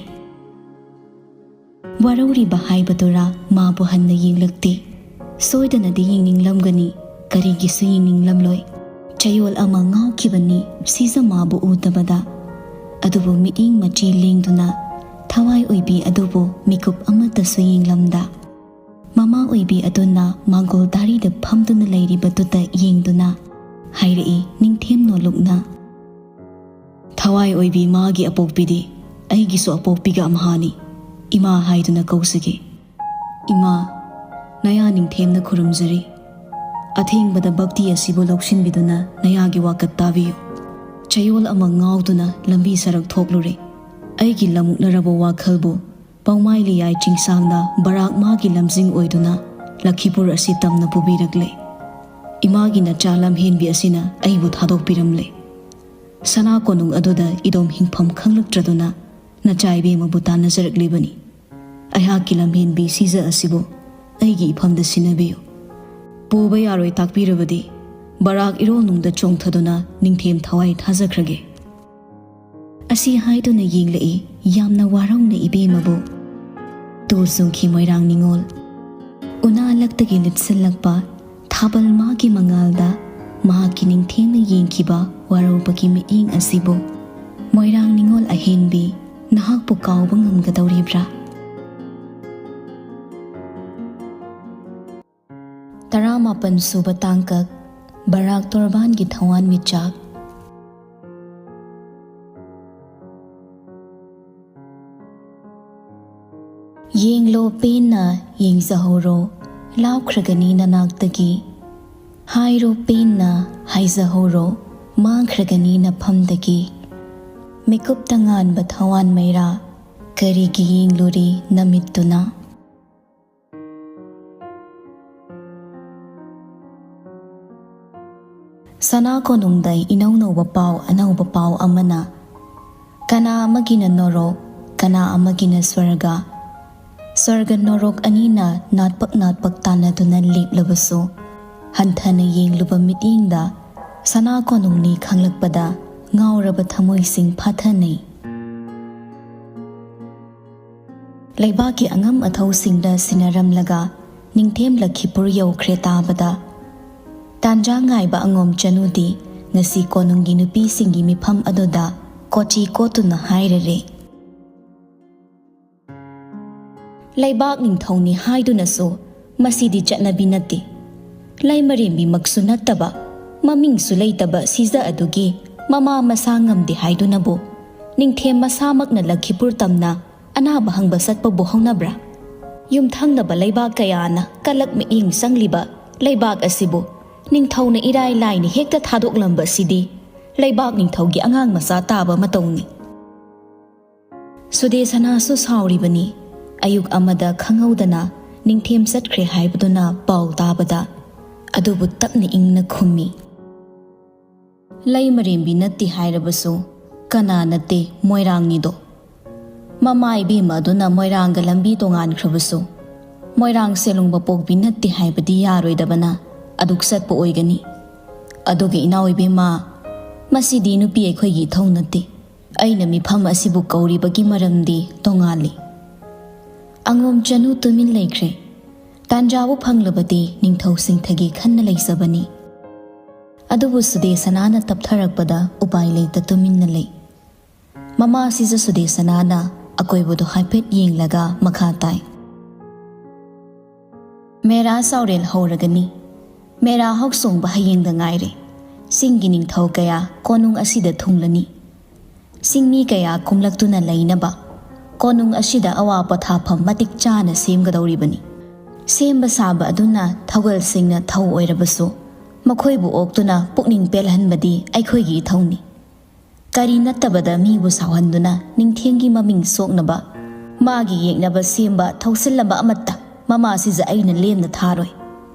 ꯋꯥꯔꯧꯔꯤꯕ ꯍꯥꯏꯕꯗꯨꯔꯥ ꯃꯥꯕꯨ ꯍꯟꯅ ꯌꯦꯡꯂꯛꯇꯦ꯫ ꯁꯣꯏꯗꯅꯗꯤ ꯌꯦꯡꯅꯤꯡꯂꯝꯒꯅꯤ, ꯀꯔꯤꯒꯤꯁꯨ ꯌꯦꯡꯅꯤꯡꯂꯝꯂꯣꯏ꯫ ꯆꯌꯣꯜ ꯑꯃ ꯉꯥꯎꯈꯤꯕꯅꯤ ꯁꯤꯖ ꯃꯥꯕꯨ ꯎꯗꯕꯗ꯫ ꯑꯗꯨꯕꯨ ꯃꯤꯠꯌꯦꯡ ꯃꯆꯤ ꯂꯦꯡꯗꯨꯅ ꯊꯋꯥꯏ ꯑꯣꯏꯕꯤ ꯑꯗꯨꯕꯨ ꯃꯤꯀꯨꯞ ꯑꯃꯠꯇꯁꯨ ꯌꯦꯡꯂꯝꯗ꯫ ꯃꯃꯥ ꯑꯣꯏꯕꯤ ꯑꯗꯨꯅ ꯃꯥꯡꯒꯣꯜ ꯗꯥꯔꯤꯗ ꯐꯝꯗꯨꯅ ꯂꯩꯔꯤꯕꯗꯨꯗ ꯌꯦꯡꯗꯨꯅ ꯍꯥꯏꯔꯛꯏ ꯅꯤꯡꯊꯦꯝ ꯅꯣꯂꯨꯛꯅ, "ꯊꯋꯥꯏ ꯑꯣꯏꯕꯤ ꯃꯥꯒꯤ ꯑꯄꯣꯛꯄꯤꯗꯤ ꯑꯩꯒꯤꯁꯨ ꯑꯄꯣꯛꯄꯤꯒ ꯑꯝꯍꯥꯅꯤ꯫ ꯏꯃꯥ ꯍꯥꯏꯗꯨꯅ ꯀꯧꯖꯒꯦ꯫ ꯏꯃꯥ, ꯅꯌꯥ ꯅꯤꯡꯊꯦꯝꯅ ꯈꯨꯔꯨꯝꯖꯔꯤ꯫ ꯑꯊꯦꯡꯕꯗ ꯚꯛꯇꯤ ꯑꯁꯤꯕꯨ ꯂꯧꯁꯤꯟꯕꯤꯗꯨꯅ ꯅꯌꯥꯒꯤ ꯋꯥꯀꯠ ꯇꯥꯕꯤꯌꯨ꯫ ꯆꯌꯣꯜ ꯑꯃ ꯉꯥꯎꯗꯨꯅ ꯂꯝꯕꯤ ꯁꯔꯛ ꯊꯣꯛꯂꯨꯔꯦ꯫ ꯑꯩꯒꯤ ꯂꯝꯃꯨꯛꯅꯔꯕ ꯋꯥꯈꯜꯕꯨ ꯄꯥꯎꯃꯥꯏ ꯂꯤꯌꯥꯏ ꯆꯤꯡꯁꯥꯡꯅ ꯕꯔꯥꯛ ꯃꯥꯒꯤ ꯂꯝꯖꯤꯡ ꯑꯣꯏꯗꯨꯅ ꯂꯈꯤꯄꯨꯔ ꯑꯁꯤ ꯇꯝꯅ ꯄꯨꯕꯤꯔꯛꯂꯦ꯫ ꯏꯃꯥꯒꯤ ꯅꯆꯥ ꯂꯝꯍꯦꯟꯕꯤ ꯑꯁꯤꯅ ꯑꯩꯕꯨ ꯊꯥꯗꯣꯛꯄꯤꯔꯝꯂꯦ꯫ ꯁꯅꯥ ꯀꯣꯅꯨꯡ ꯑꯗꯨꯗ ꯏꯗꯣꯝ ꯍꯤꯡꯐꯝ ꯈꯪꯂꯛꯇ꯭ꯔꯗꯨꯅ ꯅꯆꯥ ꯏꯕꯦꯝꯃꯕꯨ ꯇꯥꯟꯅꯖꯔꯛꯂꯤꯕꯅꯤ꯫ ꯑꯩꯍꯥꯛꯀꯤ ꯂꯝꯍꯦꯟꯕꯤ ꯁꯤꯖ ꯑꯁꯤꯕꯨ ꯑꯩꯒꯤ ꯏꯐꯝꯗ ꯁꯤꯟꯅꯕꯤꯌꯨ꯫ ꯄꯨꯕ ꯌꯥꯔꯣꯏ ꯇꯥꯛꯄꯤꯔꯕꯗꯤ ꯕꯔꯥꯛ ꯏꯔꯣꯜꯅꯨꯡꯗ ꯆꯣꯡꯊꯗꯨꯅ ꯅꯤꯡꯊꯦꯝ ꯊꯋꯥꯏ ꯊꯥꯖꯈ꯭ꯔꯒꯦ꯫" ꯑꯁꯤ ꯍꯥꯏꯗꯨꯅ ꯌꯦꯡꯂꯛꯏ ꯌꯥꯝꯅ ꯋꯥꯔꯧꯅ ꯏꯕꯦꯝꯃꯕꯨ꯫ ꯇꯨ ꯆꯨꯡꯈꯤ ꯃꯣꯏꯔꯥꯡ ꯅꯤꯉꯣꯜ꯫ ꯎꯅꯥ ꯂꯛꯇꯒꯤ ꯂꯤꯠꯁꯤꯜꯂꯛꯄ ꯊꯥꯕꯜ ꯃꯥꯒꯤ ꯃꯉꯥꯜꯗ ꯃꯍꯥꯛꯀꯤ ꯅꯤꯡꯊꯦꯝꯅ ꯌꯦꯡꯈꯤꯕ ꯋꯥꯔꯧꯕꯒꯤ ꯃꯤꯠꯌꯦꯡ ꯑꯁꯤꯕꯨ ꯃꯣꯏꯔꯥꯡ ꯅꯤꯉꯣꯜ ꯑꯍꯦꯟꯕꯤ ꯅꯍꯥꯛꯄꯨ ꯀꯥꯎꯕ ꯉꯝꯒꯗꯧꯔꯤꯕ꯭ꯔꯥ? ꯇꯔꯥꯃꯥꯄꯟ ꯁꯨꯕ ꯇꯥꯡꯀꯛ, ꯕꯔꯥꯛ ꯇꯣꯔꯕꯥꯟꯒꯤ ꯊꯋꯥꯟꯃꯤꯆꯥꯛ꯫ ꯌꯦꯡꯂꯣ ꯄꯦꯟꯅ ꯌꯦꯡꯖꯍꯧꯔꯣ, ꯂꯥꯞꯈ꯭ꯔꯒꯅꯤ ꯅꯅꯥꯛꯇꯒꯤ꯫ ꯍꯥꯏꯔꯣ ꯄꯦꯟꯅ ꯍꯥꯏꯖꯍꯧꯔꯣ, ꯃꯥꯡꯈ꯭ꯔꯒꯅꯤ ꯅꯐꯝꯗꯒꯤ꯫ ꯃꯤꯀꯨꯞꯇ ꯉꯥꯟꯕ ꯊꯋꯥꯟ ꯃꯩꯔꯥ, ꯀꯔꯤꯒꯤ ꯌꯦꯡꯂꯨꯔꯤ ꯅꯃꯤꯠꯇꯨꯅ? ꯁꯅꯥ ꯀꯣꯅꯨꯡꯗ ꯏꯅꯧ ꯅꯧꯕ ꯄꯥꯎ, ꯑꯅꯧꯕ ꯄꯥꯎ ꯑꯃꯅ, ꯀꯅꯥ ꯑꯃꯒꯤꯅ ꯅꯣꯔꯣꯛ, ꯀꯅꯥ ꯑꯃꯒꯤꯅ ꯁ꯭ꯋꯔꯒ꯫ ꯁ꯭ꯋꯔꯒ ꯅꯣꯔꯣꯛ ꯑꯅꯤꯅ ꯅꯥꯠꯄꯛ ꯅꯥꯠꯄꯛ ꯇꯥꯟꯅꯗꯨꯅ ꯂꯦꯞꯂꯕꯁꯨ, ꯍꯟꯊꯅ ꯌꯦꯡꯂꯨꯕ ꯃꯤꯠꯌꯦꯡꯗ ꯁꯅꯥ ꯀꯣꯅꯨꯡꯅꯤ ꯈꯪꯂꯛꯄꯗ ꯉꯥꯎꯔꯕ ꯊꯃꯣꯏꯁꯤꯡ ꯐꯥꯊꯅꯩ꯫ ꯂꯩꯕꯥꯛꯀꯤ ꯑꯉꯝ ꯑꯊꯧꯁꯤꯡꯗ ꯁꯤꯟꯅꯔꯝꯂꯒ ꯅꯤꯡꯊꯦꯝ ꯂꯈꯤꯄꯨꯔ ꯌꯧꯈ꯭ꯔꯦ ꯇꯥꯕꯗ, ꯇꯥꯟꯖꯥ ꯉꯥꯏꯕ ꯑꯉꯣꯝ ꯆꯅꯨꯗꯤ ꯉꯁꯤ ꯀꯣꯅꯨꯡꯒꯤ ꯅꯨꯄꯤꯁꯤꯡꯒꯤ ꯃꯤꯐꯝ ꯑꯗꯨꯗ ꯀꯣꯆꯤ ꯀꯣꯠꯇꯨꯅ ꯍꯥꯏꯔꯔꯦ꯫ ꯂꯩꯕꯥꯛ ꯅꯤꯡꯊꯧꯅꯤ ꯍꯥꯏꯗꯨꯅꯁꯨ ꯃꯁꯤꯗꯤ ꯆꯠꯅꯕꯤ ꯅꯠꯇꯦ꯫ ꯂꯩꯃꯔꯦꯝꯕꯤꯃꯛꯁꯨ ꯅꯠꯇꯕ, ꯃꯃꯤꯡꯁꯨ ꯂꯩꯇꯕ ꯁꯤꯖ ꯑꯗꯨꯒꯤ ꯃꯃꯥ ꯃꯁꯥ ꯉꯝꯗꯦ ꯍꯥꯏꯗꯨꯅꯕꯨ ꯅꯤꯡꯊꯦꯝ ꯃꯁꯥꯃꯛꯅ ꯂꯈꯤꯄꯨꯔ ꯇꯝꯅ ꯑꯅꯥꯕ ꯍꯪꯕ ꯆꯠꯄꯕꯨ ꯍꯧꯅꯕ꯭ꯔꯥ? ꯌꯨꯝꯊꯪꯅꯕ ꯂꯩꯕꯥꯛ ꯀꯌꯥꯅ ꯀꯂꯛ ꯃꯤꯠꯌꯦꯡ ꯆꯪꯂꯤꯕ ꯂꯩꯕꯥꯛ ꯑꯁꯤꯕꯨ ꯅꯤꯡꯊꯧꯅ ꯏꯔꯥꯏ ꯂꯥꯏꯅ ꯍꯦꯛꯇ ꯊꯥꯗꯣꯛꯂꯝꯕ ꯑꯁꯤꯗꯤ ꯂꯩꯕꯥꯛ ꯅꯤꯡꯊꯧꯒꯤ ꯑꯉꯥꯡ ꯃꯆꯥ ꯇꯥꯕ ꯃꯇꯧꯅꯤ꯫ ꯁꯨꯗꯦꯁꯅꯥꯁꯨ ꯁꯥꯎꯔꯤꯕꯅꯤ꯫ ꯑꯌꯨꯛ ꯑꯃꯗ ꯈꯪꯍꯧꯗꯅ ꯅꯤꯡꯊꯦꯝ ꯆꯠꯈ꯭ꯔꯦ ꯍꯥꯏꯕꯗꯨꯅ ꯄꯥꯎ ꯇꯥꯕꯗ꯫ ꯑꯗꯨꯕꯨ ꯇꯞꯅ ꯏꯪꯅ ꯈꯨꯝꯃꯤ꯫ ꯂꯩꯃꯔꯦꯝꯕꯤ ꯅꯠꯇꯦ ꯍꯥꯏꯔꯕꯁꯨ ꯀꯅꯥ ꯅꯠꯇꯦ, ꯃꯣꯏꯔꯥꯡꯅꯤꯗꯣ꯫ ꯃꯃꯥ ꯏꯕꯦꯝꯃ ꯑꯗꯨꯅ ꯃꯣꯏꯔꯥꯡꯒ ꯂꯝꯕꯤ ꯇꯣꯉꯥꯟꯈ꯭ꯔꯕꯁꯨ ꯃꯣꯏꯔꯥꯡ ꯁꯦꯂꯨꯡꯕ ꯄꯣꯛꯄꯤ ꯅꯠꯇꯦ ꯍꯥꯏꯕꯗꯤ ꯌꯥꯔꯣꯏꯗꯕꯅ ꯑꯗꯨꯛ ꯆꯠꯄ ꯑꯣꯏꯒꯅꯤ꯫ ꯑꯗꯨꯒ ꯏꯅꯥꯎ ꯏꯕꯦꯝꯃ, ꯃꯁꯤꯗꯤ ꯅꯨꯄꯤ ꯑꯩꯈꯣꯏꯒꯤ ꯏꯊꯧ ꯅꯠꯇꯦ꯫ ꯑꯩꯅ ꯃꯤꯐꯝ ꯑꯁꯤꯕꯨ ꯀꯧꯔꯤꯕꯒꯤ ꯃꯔꯝꯗꯤ ꯇꯣꯉꯥꯜꯂꯤ꯫ ꯑꯉꯣꯝ ꯆꯅꯨ ꯇꯨꯃꯤꯟ ꯂꯩꯈ꯭ꯔꯦ꯫ ꯇꯥꯟꯖꯥꯕꯨ ꯐꯪꯂꯕꯗꯤ ꯅꯤꯡꯊꯧ ꯁꯤꯡꯊꯒꯦ ꯈꯟꯅ ꯂꯩꯖꯕꯅꯤ꯫ ꯑꯗꯨꯕꯨ ꯁꯨꯗꯦꯁꯅꯥꯅ ꯇꯞꯊꯔꯛꯄꯗ ꯎꯄꯥꯏ ꯂꯩꯇ ꯇꯨꯃꯤꯟꯅ ꯂꯩ꯫ ꯃꯃꯥ ꯁꯤꯖ ꯁꯨꯗꯦꯁꯅꯥꯅ ꯑꯀꯣꯏꯕꯗꯨ ꯍꯥꯏꯐꯦꯠ ꯌꯦꯡꯂꯒ ꯃꯈꯥ ꯇꯥꯏ꯫ ꯃꯦꯔꯥ ꯆꯥꯎꯔꯦꯜ ꯍꯧꯔꯒꯅꯤ꯫ ꯃꯦꯔꯥ ꯍꯧꯆꯣꯡꯕ ꯍꯌꯦꯡꯗ ꯉꯥꯏꯔꯦ꯫ ꯆꯤꯡꯒꯤ ꯅꯤꯡꯊꯧ ꯀꯌꯥ ꯀꯣꯅꯨꯡ ꯑꯁꯤꯗ ꯊꯨꯡꯂꯅꯤ꯫ ꯆꯤꯡꯃꯤ ꯀꯌꯥ ꯀꯨꯝꯂꯛꯇꯨꯅ ꯂꯩꯅꯕ ꯀꯣꯅꯨꯡ ꯑꯁꯤꯗ ꯑꯋꯥ ꯄꯣꯊꯥꯐꯝ ꯃꯇꯤꯛ ꯆꯥꯅ ꯁꯦꯝꯒꯗꯧꯔꯤꯕꯅꯤ꯫ ꯁꯦꯝꯕ ꯁꯥꯕ ꯑꯗꯨꯅ ꯊꯧꯒꯜꯁꯤꯡꯅ ꯊꯧ ꯑꯣꯏꯔꯕꯁꯨ, ꯃꯈꯣꯏꯕꯨ ꯑꯣꯛꯇꯨꯅ ꯄꯨꯛꯅꯤꯡ ꯄꯦꯜꯍꯟꯕꯗꯤ ꯑꯩꯈꯣꯏꯒꯤ ꯏꯊꯧꯅꯤ꯫ ꯀꯔꯤ ꯅꯠꯇꯕꯗ ꯃꯤꯕꯨ ꯁꯥꯎꯍꯟꯗꯨꯅ ꯅꯤꯡꯊꯦꯡꯒꯤ ꯃꯃꯤꯡ ꯁꯣꯛꯅꯕ ꯃꯥꯒꯤ ꯌꯦꯛꯅꯕ ꯁꯦꯝꯕ ꯊꯧꯁꯤꯜꯂꯕ ꯑꯃꯠꯇ ꯃꯃꯥ ꯁꯤꯖ ꯑꯩꯅ ꯂꯦꯝꯅ ꯊꯥꯔꯣꯏ꯫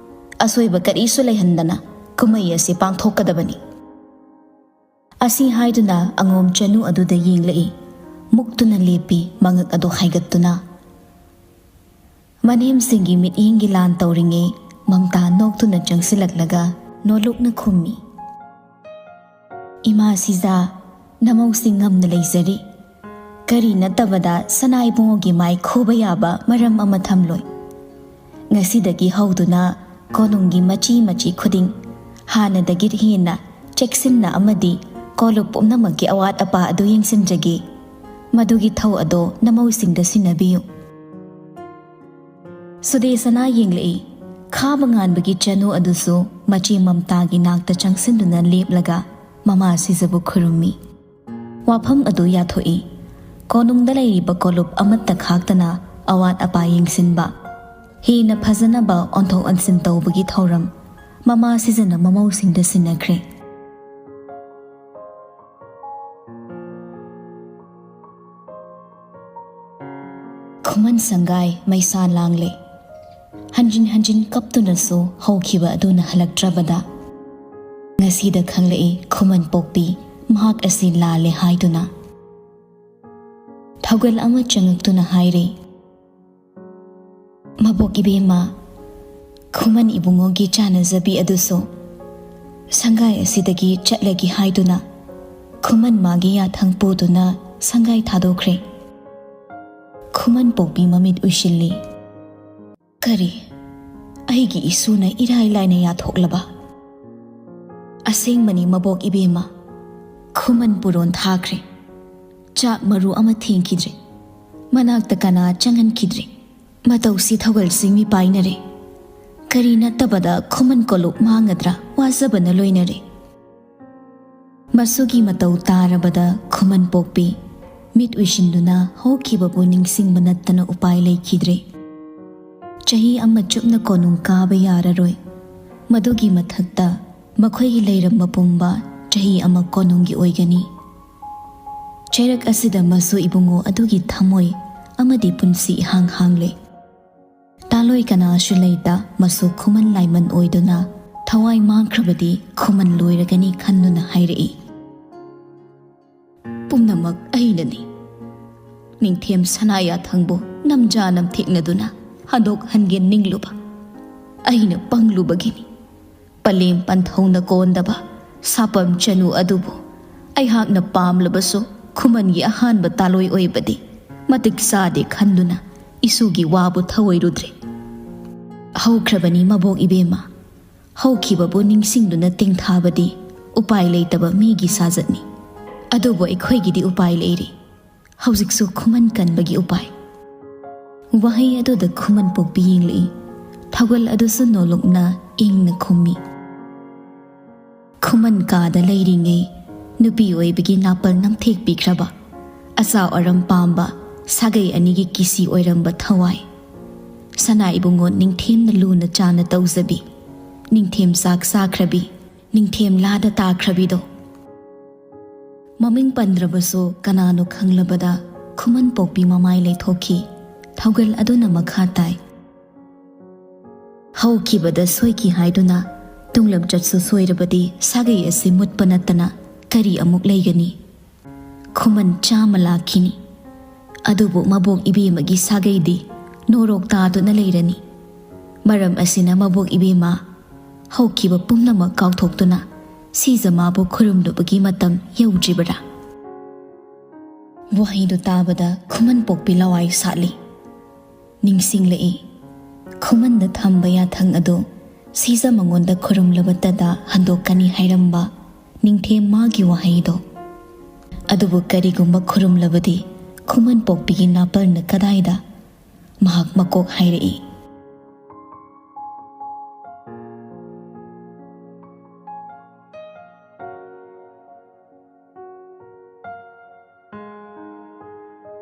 ꯑꯁꯣꯏꯕ ꯀꯔꯤꯁꯨ ꯂꯩꯍꯟꯗꯅ ꯀꯨꯝꯍꯩ ꯑꯁꯤ ꯄꯥꯡꯊꯣꯛꯀꯗꯕꯅꯤ꯫ ꯑꯁꯤ ꯍꯥꯏꯗꯨꯅ ꯑꯉꯣꯝ ꯆꯅꯨ ꯑꯗꯨꯗ ꯌꯦꯡꯂꯛꯏ꯫ ꯃꯨꯛꯇꯨꯅ ꯂꯦꯞꯄꯤ, ꯃꯉꯛ ꯑꯗꯨ ꯍꯥꯏꯒꯠꯇꯨꯅ꯫ ꯃꯅꯦꯝꯁꯤꯡꯒꯤ ꯃꯤꯠꯌꯦꯡꯒꯤ ꯂꯥꯟ ꯇꯧꯔꯤꯉꯩ ꯃꯝꯇꯥ ꯅꯣꯛꯇꯨꯅ ꯆꯪꯁꯤꯜꯂꯛꯂꯒ ꯅꯣꯂꯨꯛꯅ ꯈꯨꯝꯃꯤ, "ꯏꯃꯥ ꯁꯤꯖꯥ, ꯅꯃꯧꯁꯤꯡ ꯉꯝꯅ ꯂꯩꯖꯔꯤ꯫ ꯀꯔꯤ ꯅꯠꯇꯕꯗ ꯁꯅꯥ ꯏꯕꯨꯡꯉꯣꯒꯤ ꯃꯥꯏ ꯈꯨꯕ ꯌꯥꯕ ꯃꯔꯝ ꯑꯃ ꯊꯝꯂꯣꯏ꯫ ꯉꯁꯤꯗꯒꯤ ꯍꯧꯗꯨꯅ ꯀꯣꯅꯨꯡꯒꯤ ꯃꯆꯤ ꯃꯆꯤ ꯈꯨꯗꯤꯡ ꯍꯥꯟꯅꯗꯒꯤ ꯍꯦꯟꯅ ꯆꯦꯛꯁꯤꯟꯅ ꯑꯃꯗꯤ ꯀꯣꯂꯨꯞ ꯄꯨꯝꯅꯃꯛꯀꯤ ꯑꯋꯥꯠ ꯑꯄꯥ ꯑꯗꯨ ꯌꯦꯡꯁꯤꯟꯖꯒꯦ꯫ ꯃꯗꯨꯒꯤ ꯊꯧ ꯑꯗꯣ ꯅꯃꯧꯁꯤꯡꯗ ꯁꯤꯟꯅꯕꯤꯌꯨ꯫" ꯁꯨꯗꯦꯁꯅꯥ ꯌꯦꯡꯂꯛꯏ꯫ ꯈꯥꯕ ꯉꯥꯟꯕꯒꯤ ꯆꯅꯨ ꯑꯗꯨꯁꯨ ꯃꯆꯦ ꯃꯝꯇꯥꯒꯤ ꯅꯥꯛꯇ ꯆꯪꯁꯤꯟꯗꯨꯅ ꯂꯦꯞꯂꯒ ꯃꯃꯥ ꯁꯤꯖꯕꯨ ꯈꯨꯔꯨꯝꯃꯤ꯫ ꯋꯥꯐꯝ ꯑꯗꯨ ꯌꯥꯊꯣꯛꯏ꯫ ꯀꯣꯅꯨꯡꯗ ꯂꯩꯔꯤꯕ ꯀꯣꯂꯨꯞ ꯑꯃꯠꯇ ꯈꯥꯛꯇꯅ ꯑꯋꯥꯠ ꯑꯄꯥ ꯌꯦꯡꯁꯤꯟꯕ, ꯍꯦꯟꯅ ꯐꯖꯅꯕ ꯑꯣꯟꯊꯣꯛ ꯑꯣꯟꯁꯤꯟ ꯇꯧꯕꯒꯤ ꯊꯧꯔꯝ ꯃꯃꯥ ꯁꯤꯖꯅ ꯃꯃꯧꯁꯤꯡꯗ ꯁꯤꯟꯅꯈ꯭ꯔꯦ꯫ ꯈꯨꯃꯟ ꯁꯪꯒꯥꯏ ꯃꯩꯁꯥ ꯂꯥꯡꯂꯦ꯫ ꯍꯟꯖꯤꯟ ꯍꯟꯖꯤꯟ ꯀꯞꯇꯨꯅꯁꯨ ꯍꯧꯈꯤꯕ ꯑꯗꯨꯅ ꯍꯜꯂꯛꯇ꯭ꯔꯕꯗ, ꯉꯁꯤꯗ ꯈꯪꯂꯛꯏ ꯈꯨꯃꯟ ꯄꯣꯛꯄꯤ ꯃꯍꯥꯛ ꯑꯁꯤ ꯂꯥꯜꯂꯦ ꯍꯥꯏꯗꯨꯅ꯫ ꯊꯧꯒꯜ ꯑꯃ ꯆꯪꯂꯛꯇꯨꯅ ꯍꯥꯏꯔꯤ, "ꯃꯕꯣꯛ ꯏꯕꯦꯝꯃ, ꯈꯨꯃꯟ ꯏꯕꯨꯡꯉꯣꯒꯤ ꯆꯥꯅꯖꯕꯤ ꯑꯗꯨꯁꯨ ꯁꯪꯒꯥꯏ ꯑꯁꯤꯗꯒꯤ ꯆꯠꯂꯒꯦ ꯍꯥꯏꯗꯨꯅ ꯈꯨꯃꯟ ꯃꯥꯒꯤ ꯌꯥꯊꯪ ꯄꯨꯗꯨꯅ ꯁꯪꯒꯥꯏ ꯊꯥꯗꯣꯛꯈ꯭ꯔꯦ꯫" ꯈꯨꯃꯟ ꯄꯣꯛꯄꯤ ꯃꯃꯤꯠ ꯎꯏꯁꯤꯜꯂꯤ꯫ "ꯀꯔꯤ? ꯑꯩꯒꯤ ꯏꯁꯨꯅ ꯏꯔꯥꯏ ꯂꯥꯏꯅ ꯌꯥꯊꯣꯛꯂꯕ꯫ ꯑꯁꯦꯡꯕꯅꯤ ꯃꯕꯣꯛ ꯏꯕꯦꯝꯃ, ꯈꯨꯃꯟ ꯄꯨꯔꯣꯟ ꯊꯥꯈ꯭ꯔꯦ꯫ ꯆꯥꯛ ꯃꯔꯨ ꯑꯃ ꯊꯦꯡꯈꯤꯗ꯭ꯔꯦ꯫ ꯃꯅꯥꯛꯇ ꯀꯅꯥ ꯆꯪꯍꯟꯈꯤꯗ꯭ꯔꯦ꯫ ꯃꯇꯧꯁꯤ ꯊꯧꯒꯜꯁꯤꯡ ꯃꯤ ꯄꯥꯏꯅꯔꯦ꯫ ꯀꯔꯤ ꯅꯠꯇꯕꯗ ꯈꯨꯃꯟ ꯀꯣꯂꯨꯞ ꯃꯥꯡꯒꯗ꯭ꯔꯥ ꯋꯥꯖꯕꯅ ꯂꯣꯏꯅꯔꯦ꯫ ꯃꯁꯨꯒꯤ ꯃꯇꯧ ꯇꯥꯔꯕꯗ ꯈꯨꯃꯟ ꯄꯣꯛꯄꯤ ꯃꯤꯠ ꯎꯏꯁꯤꯟꯗꯨꯅ ꯍꯧꯈꯤꯕꯕꯨ ꯅꯤꯡꯁꯤꯡꯕ ꯅꯠꯇꯅ ꯎꯄꯥꯏ ꯂꯩꯈꯤꯗ꯭ꯔꯦ꯫ ꯆꯍꯤ ꯑꯃ ꯆꯨꯞꯅ ꯀꯣꯅꯨꯡ ꯀꯥꯕ ꯌꯥꯔꯔꯣꯏ꯫ ꯃꯗꯨꯒꯤ ꯃꯊꯛꯇ ꯃꯈꯣꯏꯒꯤ ꯂꯩꯔꯝꯕ ꯄꯨꯝꯕ ꯆꯍꯤ ꯑꯃ ꯀꯣꯅꯨꯡꯒꯤ ꯑꯣꯏꯒꯅꯤ꯫ ꯆꯩꯔꯛ ꯑꯁꯤꯗ ꯃꯁꯨ ꯏꯕꯨꯡꯉꯣ ꯑꯗꯨꯒꯤ ꯊꯃꯣꯏ ꯑꯃꯗꯤ ꯄꯨꯟꯁꯤ ꯏꯍꯥꯡ ꯍꯥꯡꯂꯦ꯫ ꯇꯥꯂꯣꯏ ꯀꯅꯥꯁꯨ ꯂꯩꯇ ꯃꯁꯨ ꯈꯨꯃꯟ ꯂꯥꯏꯃꯟ ꯑꯣꯏꯗꯨꯅ ꯊꯋꯥꯏ ꯃꯥꯡꯈ꯭ꯔꯕꯗꯤ ꯈꯨꯃꯟ ꯂꯣꯏꯔꯒꯅꯤ ꯈꯟꯗꯨꯅ ꯍꯥꯏꯔꯛꯏ꯫ ꯄꯨꯝꯅꯃꯛ ꯑꯩꯅꯅꯤ꯫ ꯅꯤꯡꯊꯦꯝ ꯁꯅꯥꯌꯥꯊꯪꯕꯨ ꯅꯝꯖꯥ ꯅꯝꯊꯦꯛꯅꯗꯨꯅ ꯍꯟꯗꯣꯛꯍꯟꯒꯦ ꯅꯤꯡꯂꯨꯕ ꯑꯩꯅ ꯄꯪꯂꯨꯕꯒꯤꯅꯤ꯫ ꯄꯂꯦꯝ ꯄꯟꯊꯧꯅ ꯀꯣꯟꯗꯕ ꯁꯥꯄꯝ ꯆꯅꯨ ꯑꯗꯨꯕꯨ ꯑꯩꯍꯥꯛꯅ ꯄꯥꯝꯂꯕꯁꯨ ꯈꯨꯃꯟꯒꯤ ꯑꯍꯥꯟꯕ ꯇꯥꯂꯣꯏ ꯑꯣꯏꯕꯗꯤ ꯃꯇꯤꯛ ꯆꯥꯗꯦ ꯈꯟꯗꯨꯅ ꯏꯁꯨꯒꯤ ꯋꯥꯕꯨ ꯊꯧꯑꯣꯏꯔꯨꯗ꯭ꯔꯦ꯫ ꯍꯧꯈ꯭ꯔꯕꯅꯤ ꯃꯕꯣꯛ ꯏꯕꯦꯝꯃ, ꯍꯧꯈꯤꯕꯕꯨ ꯅꯤꯡꯁꯤꯡꯗꯨꯅ ꯇꯦꯡꯊꯥꯕꯗꯤ ꯎꯄꯥꯏ ꯂꯩꯇꯕ ꯃꯤꯒꯤ ꯁꯥꯖꯠꯅꯤ꯫ ꯑꯗꯨꯕꯨ ꯑꯩꯈꯣꯏꯒꯤꯗꯤ ꯎꯄꯥꯏ ꯂꯩꯔꯤ꯫ ꯍꯧꯖꯤꯛꯁꯨ ꯈꯨꯃꯟ ꯀꯟꯕꯒꯤ ꯎꯄꯥꯏ꯫ ꯋꯥꯍꯩ ꯑꯗꯨꯗ ꯈꯨꯃꯟ ꯄꯣꯛꯄꯤ ꯌꯦꯡꯂꯛꯏ꯫ ꯊꯧꯒꯜ ꯑꯗꯨꯁꯨ ꯅꯣꯂꯨꯛꯅ ꯏꯪꯅ ꯈꯨꯝꯃꯤ꯫ ꯈꯨꯃꯟ ꯀꯥꯗ ꯂꯩꯔꯤꯉꯩ ꯅꯨꯄꯤ ꯑꯣꯏꯕꯒꯤ ꯅꯥꯄꯜ ꯅꯝꯊꯦꯛꯄꯤꯈ꯭ꯔꯕ, ꯑꯆꯥ ꯑꯔꯝ ꯄꯥꯝꯕ ꯁꯥꯒꯩ ꯑꯅꯤꯒꯤ ꯀꯤꯁꯤ ꯑꯣꯏꯔꯝꯕ ꯊꯋꯥꯏ꯫ ꯁꯅꯥ ꯏꯕꯨꯡꯉꯣ ꯅꯤꯡꯊꯦꯝꯅ ꯂꯨꯅ ꯆꯥꯅ ꯇꯧꯖꯕꯤ, ꯅꯤꯡꯊꯦꯝ ꯆꯥꯛ ꯆꯥꯈ꯭ꯔꯕꯤ, ꯅꯤꯡꯊꯦꯝ ꯂꯥꯗ ꯇꯥꯈ꯭ꯔꯕꯤꯗꯣ꯫ ꯃꯃꯤꯡ ꯄꯟꯗ꯭ꯔꯕꯁꯨ ꯀꯅꯥꯅꯣ ꯈꯪꯂꯕꯗ ꯈꯨꯃꯟ ꯄꯣꯛꯄꯤ ꯃꯃꯥꯏ ꯂꯩꯊꯣꯛꯈꯤ꯫ ꯊꯧꯒꯜ ꯑꯗꯨꯅ ꯃꯈꯥ ꯇꯥꯏ꯫ ꯍꯧꯈꯤꯕꯗ ꯁꯣꯏꯈꯤ ꯍꯥꯏꯗꯨꯅ ꯇꯨꯡꯂꯝꯆꯠꯁꯨ ꯁꯣꯏꯔꯕꯗꯤ ꯁꯥꯒꯩ ꯑꯁꯤ ꯃꯨꯠꯄ ꯅꯠꯇꯅ ꯀꯔꯤ ꯑꯃꯨꯛ ꯂꯩꯒꯅꯤ? ꯈꯨꯃꯟ ꯆꯥꯝꯃ ꯂꯥꯛꯈꯤꯅꯤ꯫ ꯑꯗꯨꯕꯨ ꯃꯕꯣꯛ ꯏꯕꯦꯝꯃꯒꯤ ꯁꯥꯒꯩꯗꯤ ꯅꯣꯔꯣꯛ ꯇꯥꯗꯨꯅ ꯂꯩꯔꯅꯤ꯫ ꯃꯔꯝ ꯑꯁꯤꯅ ꯃꯕꯣꯛ ꯏꯕꯦꯝꯃ ꯍꯧꯈꯤꯕ ꯄꯨꯝꯅꯃꯛ ꯀꯥꯎꯊꯣꯛꯇꯨꯅ ꯁꯤꯖ ꯃꯥꯕꯨ ꯈꯨꯔꯨꯝꯂꯨꯕꯒꯤ ꯃꯇꯝ ꯌꯧꯗ꯭ꯔꯤꯕꯔꯥ? ꯋꯥꯍꯩꯗꯨ ꯇꯥꯕꯗ ꯈꯨꯃꯟ ꯄꯣꯛꯄꯤ ꯂꯋꯥꯏ ꯁꯥꯠꯂꯤ꯫ ꯅꯤꯡꯁꯤꯡꯂꯛꯏ꯫ ꯈꯨꯃꯟꯗ ꯊꯝꯕ ꯌꯥꯊꯪ ꯑꯗꯨ ꯁꯤꯖ ꯃꯉꯣꯟꯗ ꯈꯨꯔꯨꯝꯂꯕꯇꯗ ꯍꯟꯗꯣꯛꯀꯅꯤ ꯍꯥꯏꯔꯝꯕ ꯅꯤꯡꯊꯦꯝ ꯃꯥꯒꯤ ꯋꯥꯍꯩꯗꯣ꯫ ꯑꯗꯨꯕꯨ ꯀꯔꯤꯒꯨꯝꯕ ꯈꯨꯔꯨꯝꯂꯕꯗꯤ ꯈꯨꯃꯟ ꯄꯣꯛꯄꯤꯒꯤ ꯅꯥꯄꯜꯅ ꯀꯗꯥꯏꯗ? ꯃꯍꯥꯛ ꯃꯀꯣꯛ ꯍꯥꯏꯔꯛꯏ꯫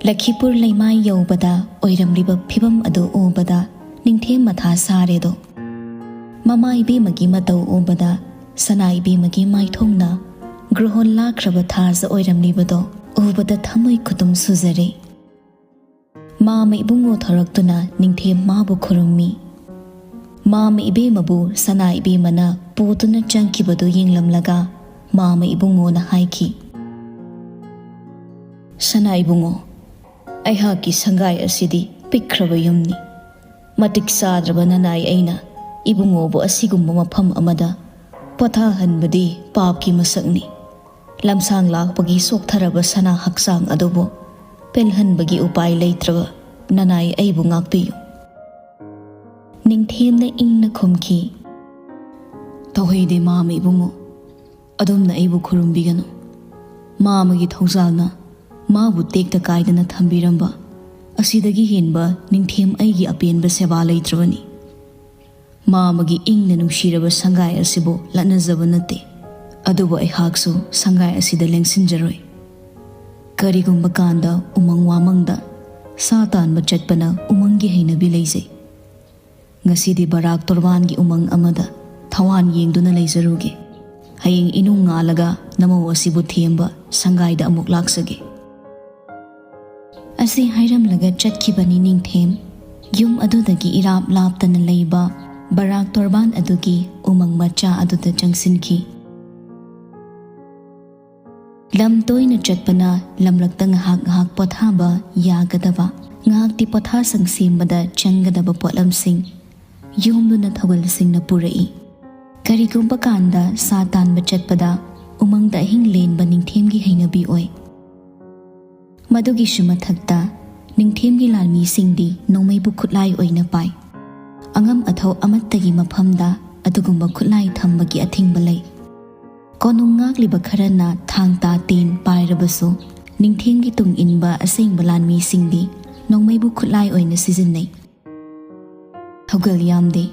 ꯂꯈꯤꯄꯨꯔ ꯂꯩꯃꯥꯏ ꯌꯧꯕꯗ ꯑꯣꯏꯔꯝꯂꯤꯕ ꯐꯤꯕꯝ ꯑꯗꯨ ꯎꯕꯗ ꯅꯤꯡꯊꯦꯝ ꯃꯊꯥ ꯁꯥꯔꯦꯗꯣ꯫ ꯃꯃꯥ ꯏꯕꯦꯝꯃꯒꯤ ꯃꯇꯧ ꯎꯕꯗ ꯁꯅꯥ ꯏꯕꯦꯝꯃꯒꯤ ꯃꯥꯏꯊꯣꯡꯅ ꯒ꯭ꯔꯍꯣꯟ ꯂꯥꯛꯈ꯭ꯔꯕ ꯊꯥꯖ ꯑꯣꯏꯔꯝꯂꯤꯕꯗꯣ ꯎꯕꯗ ꯊꯃꯣꯏ ꯈꯨꯇꯨꯝ ꯁꯨꯖꯔꯦ꯫ ꯃꯥꯃ ꯏꯕꯨꯡꯉꯣ ꯊꯧꯔꯛꯇꯨꯅ ꯅꯤꯡꯊꯦꯝ ꯃꯥꯕꯨ ꯈꯨꯔꯨꯝꯃꯤ꯫ ꯃꯥꯃ ꯏꯕꯦꯝꯃꯕꯨ ꯁꯅꯥ ꯏꯕꯦꯝꯃꯅ ꯄꯨꯗꯨꯅ ꯆꯪꯈꯤꯕꯗꯨ ꯌꯦꯡꯂꯝꯂꯒ ꯃꯥꯃ ꯏꯕꯨꯡꯉꯣꯅ ꯍꯥꯏꯈꯤ, "ꯁꯅꯥ ꯏꯕꯨꯡꯉꯣ, ꯑꯩꯍꯥꯛꯀꯤ ꯁꯪꯒꯥꯏ ꯑꯁꯤꯗꯤ ꯄꯤꯛꯈ꯭ꯔꯕ ꯌꯨꯝꯅꯤ꯫ ꯃꯇꯤꯛ ꯆꯥꯗ꯭ꯔꯕ ꯅꯅꯥꯏ ꯑꯩꯅ ꯏꯕꯨꯡꯉꯣꯕꯨ ꯑꯁꯤꯒꯨꯝꯕ ꯃꯐꯝ ꯑꯃꯗ ꯄꯣꯊꯥꯍꯟꯕꯗꯤ ꯄꯥꯞꯀꯤ ꯃꯁꯛꯅꯤ꯫ ꯂꯝꯁꯥꯡ ꯂꯥꯛꯄꯒꯤ ꯁꯣꯛꯊꯔꯕ ꯁꯅꯥ ꯍꯛꯆꯥꯡ ꯑꯗꯨꯕꯨ ꯄꯦꯜꯍꯟꯕꯒꯤ ꯎꯄꯥꯏ ꯂꯩꯇ꯭ꯔꯕ ꯅꯅꯥꯏ ꯑꯩꯕꯨ ꯉꯥꯛꯄꯤꯌꯨ꯫" ꯅꯤꯡꯊꯦꯝꯅ ꯏꯪꯅ ꯈꯨꯝꯈꯤ, "ꯇꯧꯍꯩꯗꯦ ꯃꯥꯃ ꯏꯕꯨꯡꯉꯣ, ꯑꯗꯣꯝꯅ ꯑꯩꯕꯨ ꯈꯨꯔꯨꯝꯕꯤꯒꯅꯨ꯫ ꯃꯥꯃꯒꯤ ꯊꯧꯖꯥꯜꯅ ꯃꯥꯕꯨ ꯇꯦꯛꯇ ꯀꯥꯏꯗꯅ ꯊꯝꯕꯤꯔꯝꯕ ꯑꯁꯤꯗꯒꯤ ꯍꯦꯟꯕ ꯅꯤꯡꯊꯦꯝ ꯑꯩꯒꯤ ꯑꯄꯦꯟꯕ ꯁꯦꯕꯥ ꯂꯩꯇ꯭ꯔꯕꯅꯤ꯫ ꯃꯥꯃꯒꯤ ꯏꯪꯅ ꯅꯨꯡꯁꯤꯔꯕ ꯁꯪꯒꯥꯏ ꯑꯁꯤꯕꯨ ꯂꯠꯅꯖꯕ ꯅꯠꯇꯦ, ꯑꯗꯨꯕꯨ ꯑꯩꯍꯥꯛꯁꯨ ꯁꯪꯒꯥꯏ ꯑꯁꯤꯗ ꯂꯦꯡꯁꯤꯟꯖꯔꯣꯏ꯫ ꯀꯔꯤꯒꯨꯝꯕ ꯀꯥꯟꯗ ꯎꯃꯪ ꯋꯥꯃꯪꯗ ꯁꯥ ꯇꯥꯟꯕ ꯆꯠꯄꯅ ꯎꯃꯪꯒꯤ ꯍꯩꯅꯕꯤ ꯂꯩꯖꯩ꯫ ꯉꯁꯤꯗꯤ ꯕꯔꯥꯛ ꯇꯣꯔꯕꯥꯟꯒꯤ ꯎꯃꯪ ꯑꯃꯗ ꯊꯋꯥꯟ ꯌꯦꯡꯗꯨꯅ ꯂꯩꯖꯔꯨꯒꯦ꯫ ꯍꯌꯦꯡ ꯏꯅꯨꯡ ꯉꯥꯜꯂꯒ ꯅꯃꯧ ꯑꯁꯤꯕꯨ ꯊꯦꯝꯕ ꯁꯪꯒꯥꯏꯗ ꯑꯃꯨꯛ ꯂꯥꯛꯆꯒꯦ꯫" ꯑꯁꯤ ꯍꯥꯏꯔꯝꯂꯒ ꯆꯠꯈꯤꯕꯅꯤ ꯅꯤꯡꯊꯦꯝ꯫ ꯌꯨꯝ ꯑꯗꯨꯗꯒꯤ ꯏꯔꯥꯞ ꯂꯥꯞꯇꯅ ꯂꯩꯕ ꯕꯔꯥꯛ ꯇꯣꯔꯕꯥꯟ ꯑꯗꯨꯒꯤ ꯎꯃꯪ ꯃꯆꯥ ꯑꯗꯨꯗ ꯆꯪꯁꯤꯟꯈꯤ꯫ ꯂꯝ ꯇꯣꯏꯅ ꯆꯠꯄꯅ ꯂꯝꯂꯛꯇ ꯉꯥꯏꯍꯥꯛ ꯉꯥꯏꯍꯥꯛ ꯄꯣꯊꯥꯕ ꯌꯥꯒꯗꯕ, ꯉꯥꯏꯍꯥꯛꯇꯤ ꯄꯣꯊꯥꯁꯪ ꯁꯦꯝꯕꯗ ꯆꯪꯒꯗꯕ ꯄꯣꯠꯂꯝꯁꯤꯡ ꯌꯣꯝꯗꯨꯅ ꯊꯧꯒꯜꯁꯤꯡꯅ ꯄꯨꯔꯛꯏ꯫ ꯀꯔꯤꯒꯨꯝꯕ ꯀꯥꯟꯗ ꯁꯥ ꯇꯥꯟꯕ ꯆꯠꯄꯗ ꯎꯃꯪꯗ ꯑꯍꯤꯡ ꯂꯦꯟꯕ ꯅꯤꯡꯊꯦꯝꯒꯤ ꯍꯩꯅꯕꯤ ꯑꯣꯏ꯫ ꯃꯗꯨꯒꯤꯁꯨ ꯃꯊꯛꯇ ꯅꯤꯡꯊꯦꯝꯒꯤ ꯂꯥꯟꯃꯤꯁꯤꯡꯗꯤ ꯅꯣꯡꯃꯩꯕꯨ ꯈꯨꯠꯂꯥꯏ ꯑꯣꯏꯅ ꯄꯥꯏ꯫ ꯑꯉꯝ ꯑꯊꯧ ꯑꯃꯠꯇꯒꯤ ꯃꯐꯝꯗ ꯑꯗꯨꯒꯨꯝꯕ ꯈꯨꯠꯂꯥꯏ ꯊꯝꯕꯒꯤ ꯑꯊꯤꯡꯕ ꯂꯩ꯫ ꯀꯣꯅꯨꯡ ꯉꯥꯛꯂꯤꯕ ꯈꯔꯅ ꯊꯥꯡ ꯇꯥ ꯇꯦꯟ ꯄꯥꯏꯔꯕꯁꯨ, ꯅꯤꯡꯊꯦꯝꯒꯤ ꯇꯨꯡ ꯏꯟꯕ ꯑꯁꯦꯡꯕ ꯂꯥꯟꯃꯤꯁꯤꯡꯗꯤ ꯅꯣꯡꯃꯩꯕꯨ ꯈꯨꯠꯂꯥꯏ ꯑꯣꯏꯅ ꯁꯤꯖꯤꯟꯅꯩ꯫ ꯊꯧꯒꯜ ꯌꯥꯝꯗꯦ,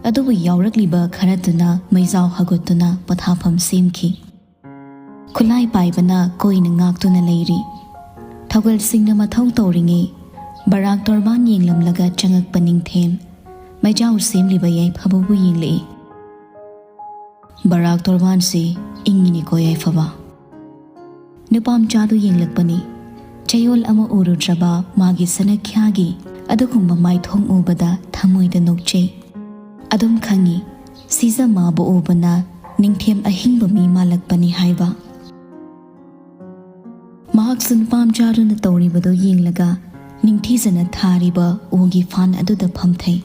ꯑꯗꯨꯕꯨ ꯌꯥꯎꯔꯛꯂꯤꯕ ꯈꯔꯗꯨꯅ ꯃꯩꯖꯥꯎ ꯍꯧꯒꯠꯇꯨꯅ ꯄꯣꯊꯥꯐꯝ ꯁꯦꯝꯈꯤ꯫ ꯈꯨꯠꯂꯥꯏ ꯄꯥꯏꯕꯅ ꯀꯣꯏꯅ ꯉꯥꯛꯇꯨꯅ ꯂꯩꯔꯤ꯫ ꯊꯧꯒꯜꯁꯤꯡꯅ ꯃꯊꯧ ꯇꯧꯔꯤꯉꯩ, ꯕꯔꯥꯛ ꯇꯣꯔꯕꯥꯟ ꯌꯦꯡꯂꯝꯂꯒ ꯆꯪꯉꯛꯄ ꯅꯤꯡꯊꯦꯝ ꯃꯩꯖꯥꯎ ꯁꯦꯝꯂꯤꯕ ꯌꯥꯏꯐꯕꯕꯨ ꯌꯦꯡꯂꯛꯏ꯫ "ꯕꯔꯥꯛ ꯇꯣꯔꯕꯥꯟꯁꯤ ꯏꯪꯉꯤꯅꯤꯀꯣ ꯌꯥꯏꯐꯕ?" ꯅꯨꯄꯥ ꯃꯆꯥꯗꯨ ꯌꯦꯡꯂꯛꯄꯅꯤ꯫ ꯆꯌꯣꯜ ꯑꯃ ꯎꯔꯨꯗ꯭ꯔꯕ ꯃꯥꯒꯤ ꯁꯅꯈ꯭ꯌꯥꯒꯤ ꯑꯗꯨꯒꯨꯝꯕ ꯃꯥꯏꯊꯣꯡ ꯎꯕꯗ ꯊꯃꯣꯏꯗ ꯅꯣꯛꯆꯩ꯫ ꯑꯗꯨꯝ ꯈꯪꯉꯤ, ꯁꯤꯖ ꯃꯥꯕꯨ ꯎꯕꯅ ꯅꯤꯡꯊꯦꯝ ꯑꯍꯤꯡꯕ ꯃꯤ ꯃꯥꯜꯂꯛꯄꯅꯤ ꯍꯥꯏꯕ꯫ ꯃꯍꯥꯛꯁꯨ ꯅꯨꯄꯥ ꯃꯆꯥꯗꯨꯅ ꯇꯧꯔꯤꯕꯗꯨ ꯌꯦꯡꯂꯒ ꯅꯤꯡꯊꯤꯖꯅ ꯊꯥꯔꯤꯕ ꯎꯒꯤ ꯐꯥꯟ ꯑꯗꯨꯗ ꯐꯝꯊꯩ꯫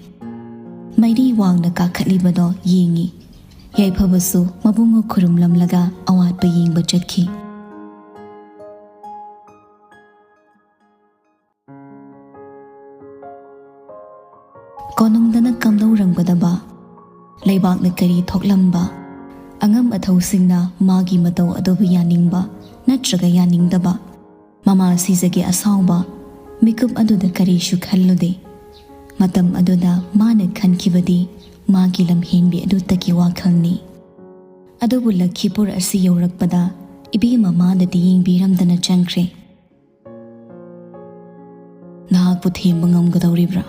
ꯃꯩꯔꯤ ꯋꯥꯡꯅ ꯀꯥꯈꯠꯂꯤꯕꯗꯣ ꯌꯦꯡꯉꯤ꯫ ꯌꯥꯏꯐꯕꯁꯨ ꯃꯕꯨꯡꯉꯣ ꯈꯨꯔꯨꯝꯂꯝꯂꯒ ꯑꯋꯥꯠꯄ ꯌꯦꯡꯕ ꯆꯠꯈꯤ꯫ ꯀꯣꯅꯨꯡꯗꯅ ꯀꯝꯗꯧꯔꯝꯒꯗꯕ? ꯂꯩꯕꯥꯛꯅ ꯀꯔꯤ ꯊꯣꯛꯂꯝꯕ? ꯑꯉꯝ ꯑꯊꯧꯁꯤꯡꯅ ꯃꯥꯒꯤ ꯃꯇꯧ ꯑꯗꯨꯕꯨ ꯌꯥꯅꯤꯡꯕ ꯅꯠꯇ꯭ꯔꯒ ꯌꯥꯅꯤꯡꯗꯕ? ꯃꯃꯥ ꯁꯤꯖꯒꯤ ꯑꯁꯥꯎꯕ ꯃꯤꯀꯨꯞ ꯑꯗꯨꯗ ꯀꯔꯤꯁꯨ ꯈꯜꯂꯨꯗꯦ꯫ ꯃꯇꯝ ꯑꯗꯨꯗ ꯃꯥꯅ ꯈꯟꯈꯤꯕꯗꯤ ꯃꯥꯒꯤ ꯂꯝꯍꯦꯟꯕꯤ ꯑꯗꯨꯇꯒꯤ ꯋꯥꯈꯜꯅꯤ꯫ ꯑꯗꯨꯕꯨ ꯂꯈꯤꯄꯨꯔ ꯑꯁꯤ ꯌꯧꯔꯛꯄꯗ ꯏꯕꯦꯝꯃ ꯃꯥꯗꯗꯤ ꯌꯦꯡꯕꯤꯔꯝꯗꯅ ꯆꯪꯈ꯭ꯔꯦ꯫ "ꯅꯍꯥꯛꯄꯨ ꯊꯦꯝꯕ ꯉꯝꯒꯗꯧꯔꯤꯕ꯭ꯔꯥ?"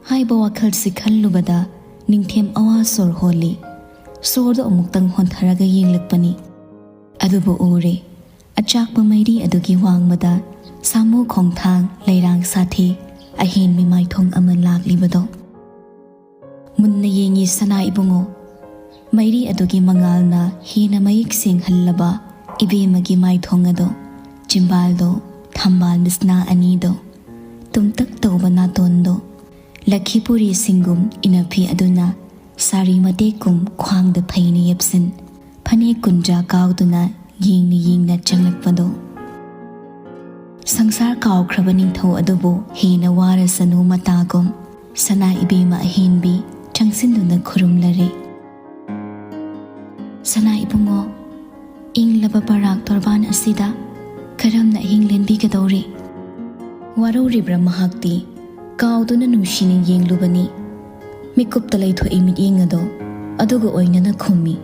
ꯍꯥꯏꯕ ꯋꯥꯈꯜꯁꯤ ꯈꯜꯂꯨꯕꯗ ꯅꯤꯡꯊꯦꯝ ꯑꯋꯥ ꯁꯣꯔ ꯍꯣꯜꯂꯤ꯫ ꯁꯣꯔꯗꯨ ꯑꯃꯨꯛꯇꯪ ꯍꯣꯟꯊꯔꯒ ꯌꯦꯡꯂꯛꯄꯅꯤ꯫ ꯑꯗꯨꯕꯨ ꯎꯔꯦ, ꯑꯆꯥꯛꯄ ꯃꯩꯔꯤ ꯑꯗꯨꯒꯤ ꯋꯥꯡꯃꯗ ꯁꯥꯃꯨ ꯈꯣꯡꯊꯥꯡ, ꯂꯩꯔꯥꯡ ꯁꯥꯊꯤ, ꯑꯍꯦꯟꯕꯤ ꯃꯥꯏꯊꯣꯡ ꯑꯃ ꯂꯥꯛꯂꯤꯕꯗꯣ꯫ ꯃꯨꯟꯅ ꯌꯦꯡꯉꯤ ꯁꯅꯥ ꯏꯕꯨꯡꯉꯣ꯫ ꯃꯩꯔꯤ ꯑꯗꯨꯒꯤ ꯃꯉꯥꯜꯅ ꯍꯦꯟꯅ ꯃꯌꯦꯛ ꯁꯦꯡꯍꯜꯂꯕ ꯏꯕꯦꯝꯃꯒꯤ ꯃꯥꯏꯊꯣꯡ ꯑꯗꯣ, ꯆꯤꯝꯕꯥꯜꯗꯣ, ꯊꯝꯕꯥꯜ ꯃꯤꯁꯅꯥ ꯑꯅꯤꯗꯣ, ꯇꯨꯝꯇꯛ ꯇꯧꯕ ꯅꯥꯇꯣꯟꯗꯣ, ꯂꯈꯤꯄꯨꯔꯤ ꯁꯤꯡꯒꯨꯝ ꯏꯅꯐꯤ ꯑꯗꯨꯅ ꯁꯥꯔꯤ ꯃꯇꯦꯛꯀꯨꯝ ꯈ꯭ꯋꯥꯡꯗ ꯐꯩꯅ ꯌꯦꯞꯁꯤꯟ, ꯐꯅꯦꯛ ꯀꯨꯟꯖꯥ ꯀꯥꯎꯗꯨꯅ ꯌꯦꯡꯅ ꯌꯦꯡꯅ ꯆꯪꯂꯛꯄꯗꯣ꯫ ꯁꯪꯁꯥꯔ ꯀꯥꯎꯈ꯭ꯔꯕ ꯅꯤꯡꯊꯧ ꯑꯗꯨꯕꯨ ꯍꯦꯟꯅ ꯋꯥꯔꯁꯅꯨ ꯃꯇꯥꯒꯨꯝ, ꯁꯅꯥ ꯏꯕꯦꯝꯃ ꯑꯍꯦꯟꯕꯤ ꯆꯪꯁꯤꯟꯗꯨꯅ ꯈꯨꯔꯨꯝꯂꯔꯦ꯫ "ꯁꯅꯥ ꯏꯕꯨꯡꯉꯣ, ꯏꯪꯂꯕ ꯕꯔꯥꯛ ꯇꯣꯔꯕꯥꯟ ꯑꯁꯤꯗ ꯀꯔꯝꯅ ꯑꯍꯤꯡ ꯂꯦꯟꯕꯤꯒꯗꯧꯔꯤ?" ꯋꯥꯔꯧꯔꯤꯕ꯭ꯔꯥ ꯃꯍꯥꯛꯇꯤ? ꯀꯥꯎꯗꯨꯅ ꯅꯨꯡꯁꯤꯅ ꯌꯦꯡꯂꯨꯕꯅꯤ꯫ ꯃꯤꯀꯨꯞꯇ ꯂꯩꯊꯣꯛꯏ ꯃꯤꯠꯌꯦꯡ ꯑꯗꯣ, ꯑꯗꯨꯒ ꯑꯣꯏꯅꯅ ꯈꯨꯝꯃꯤ꯫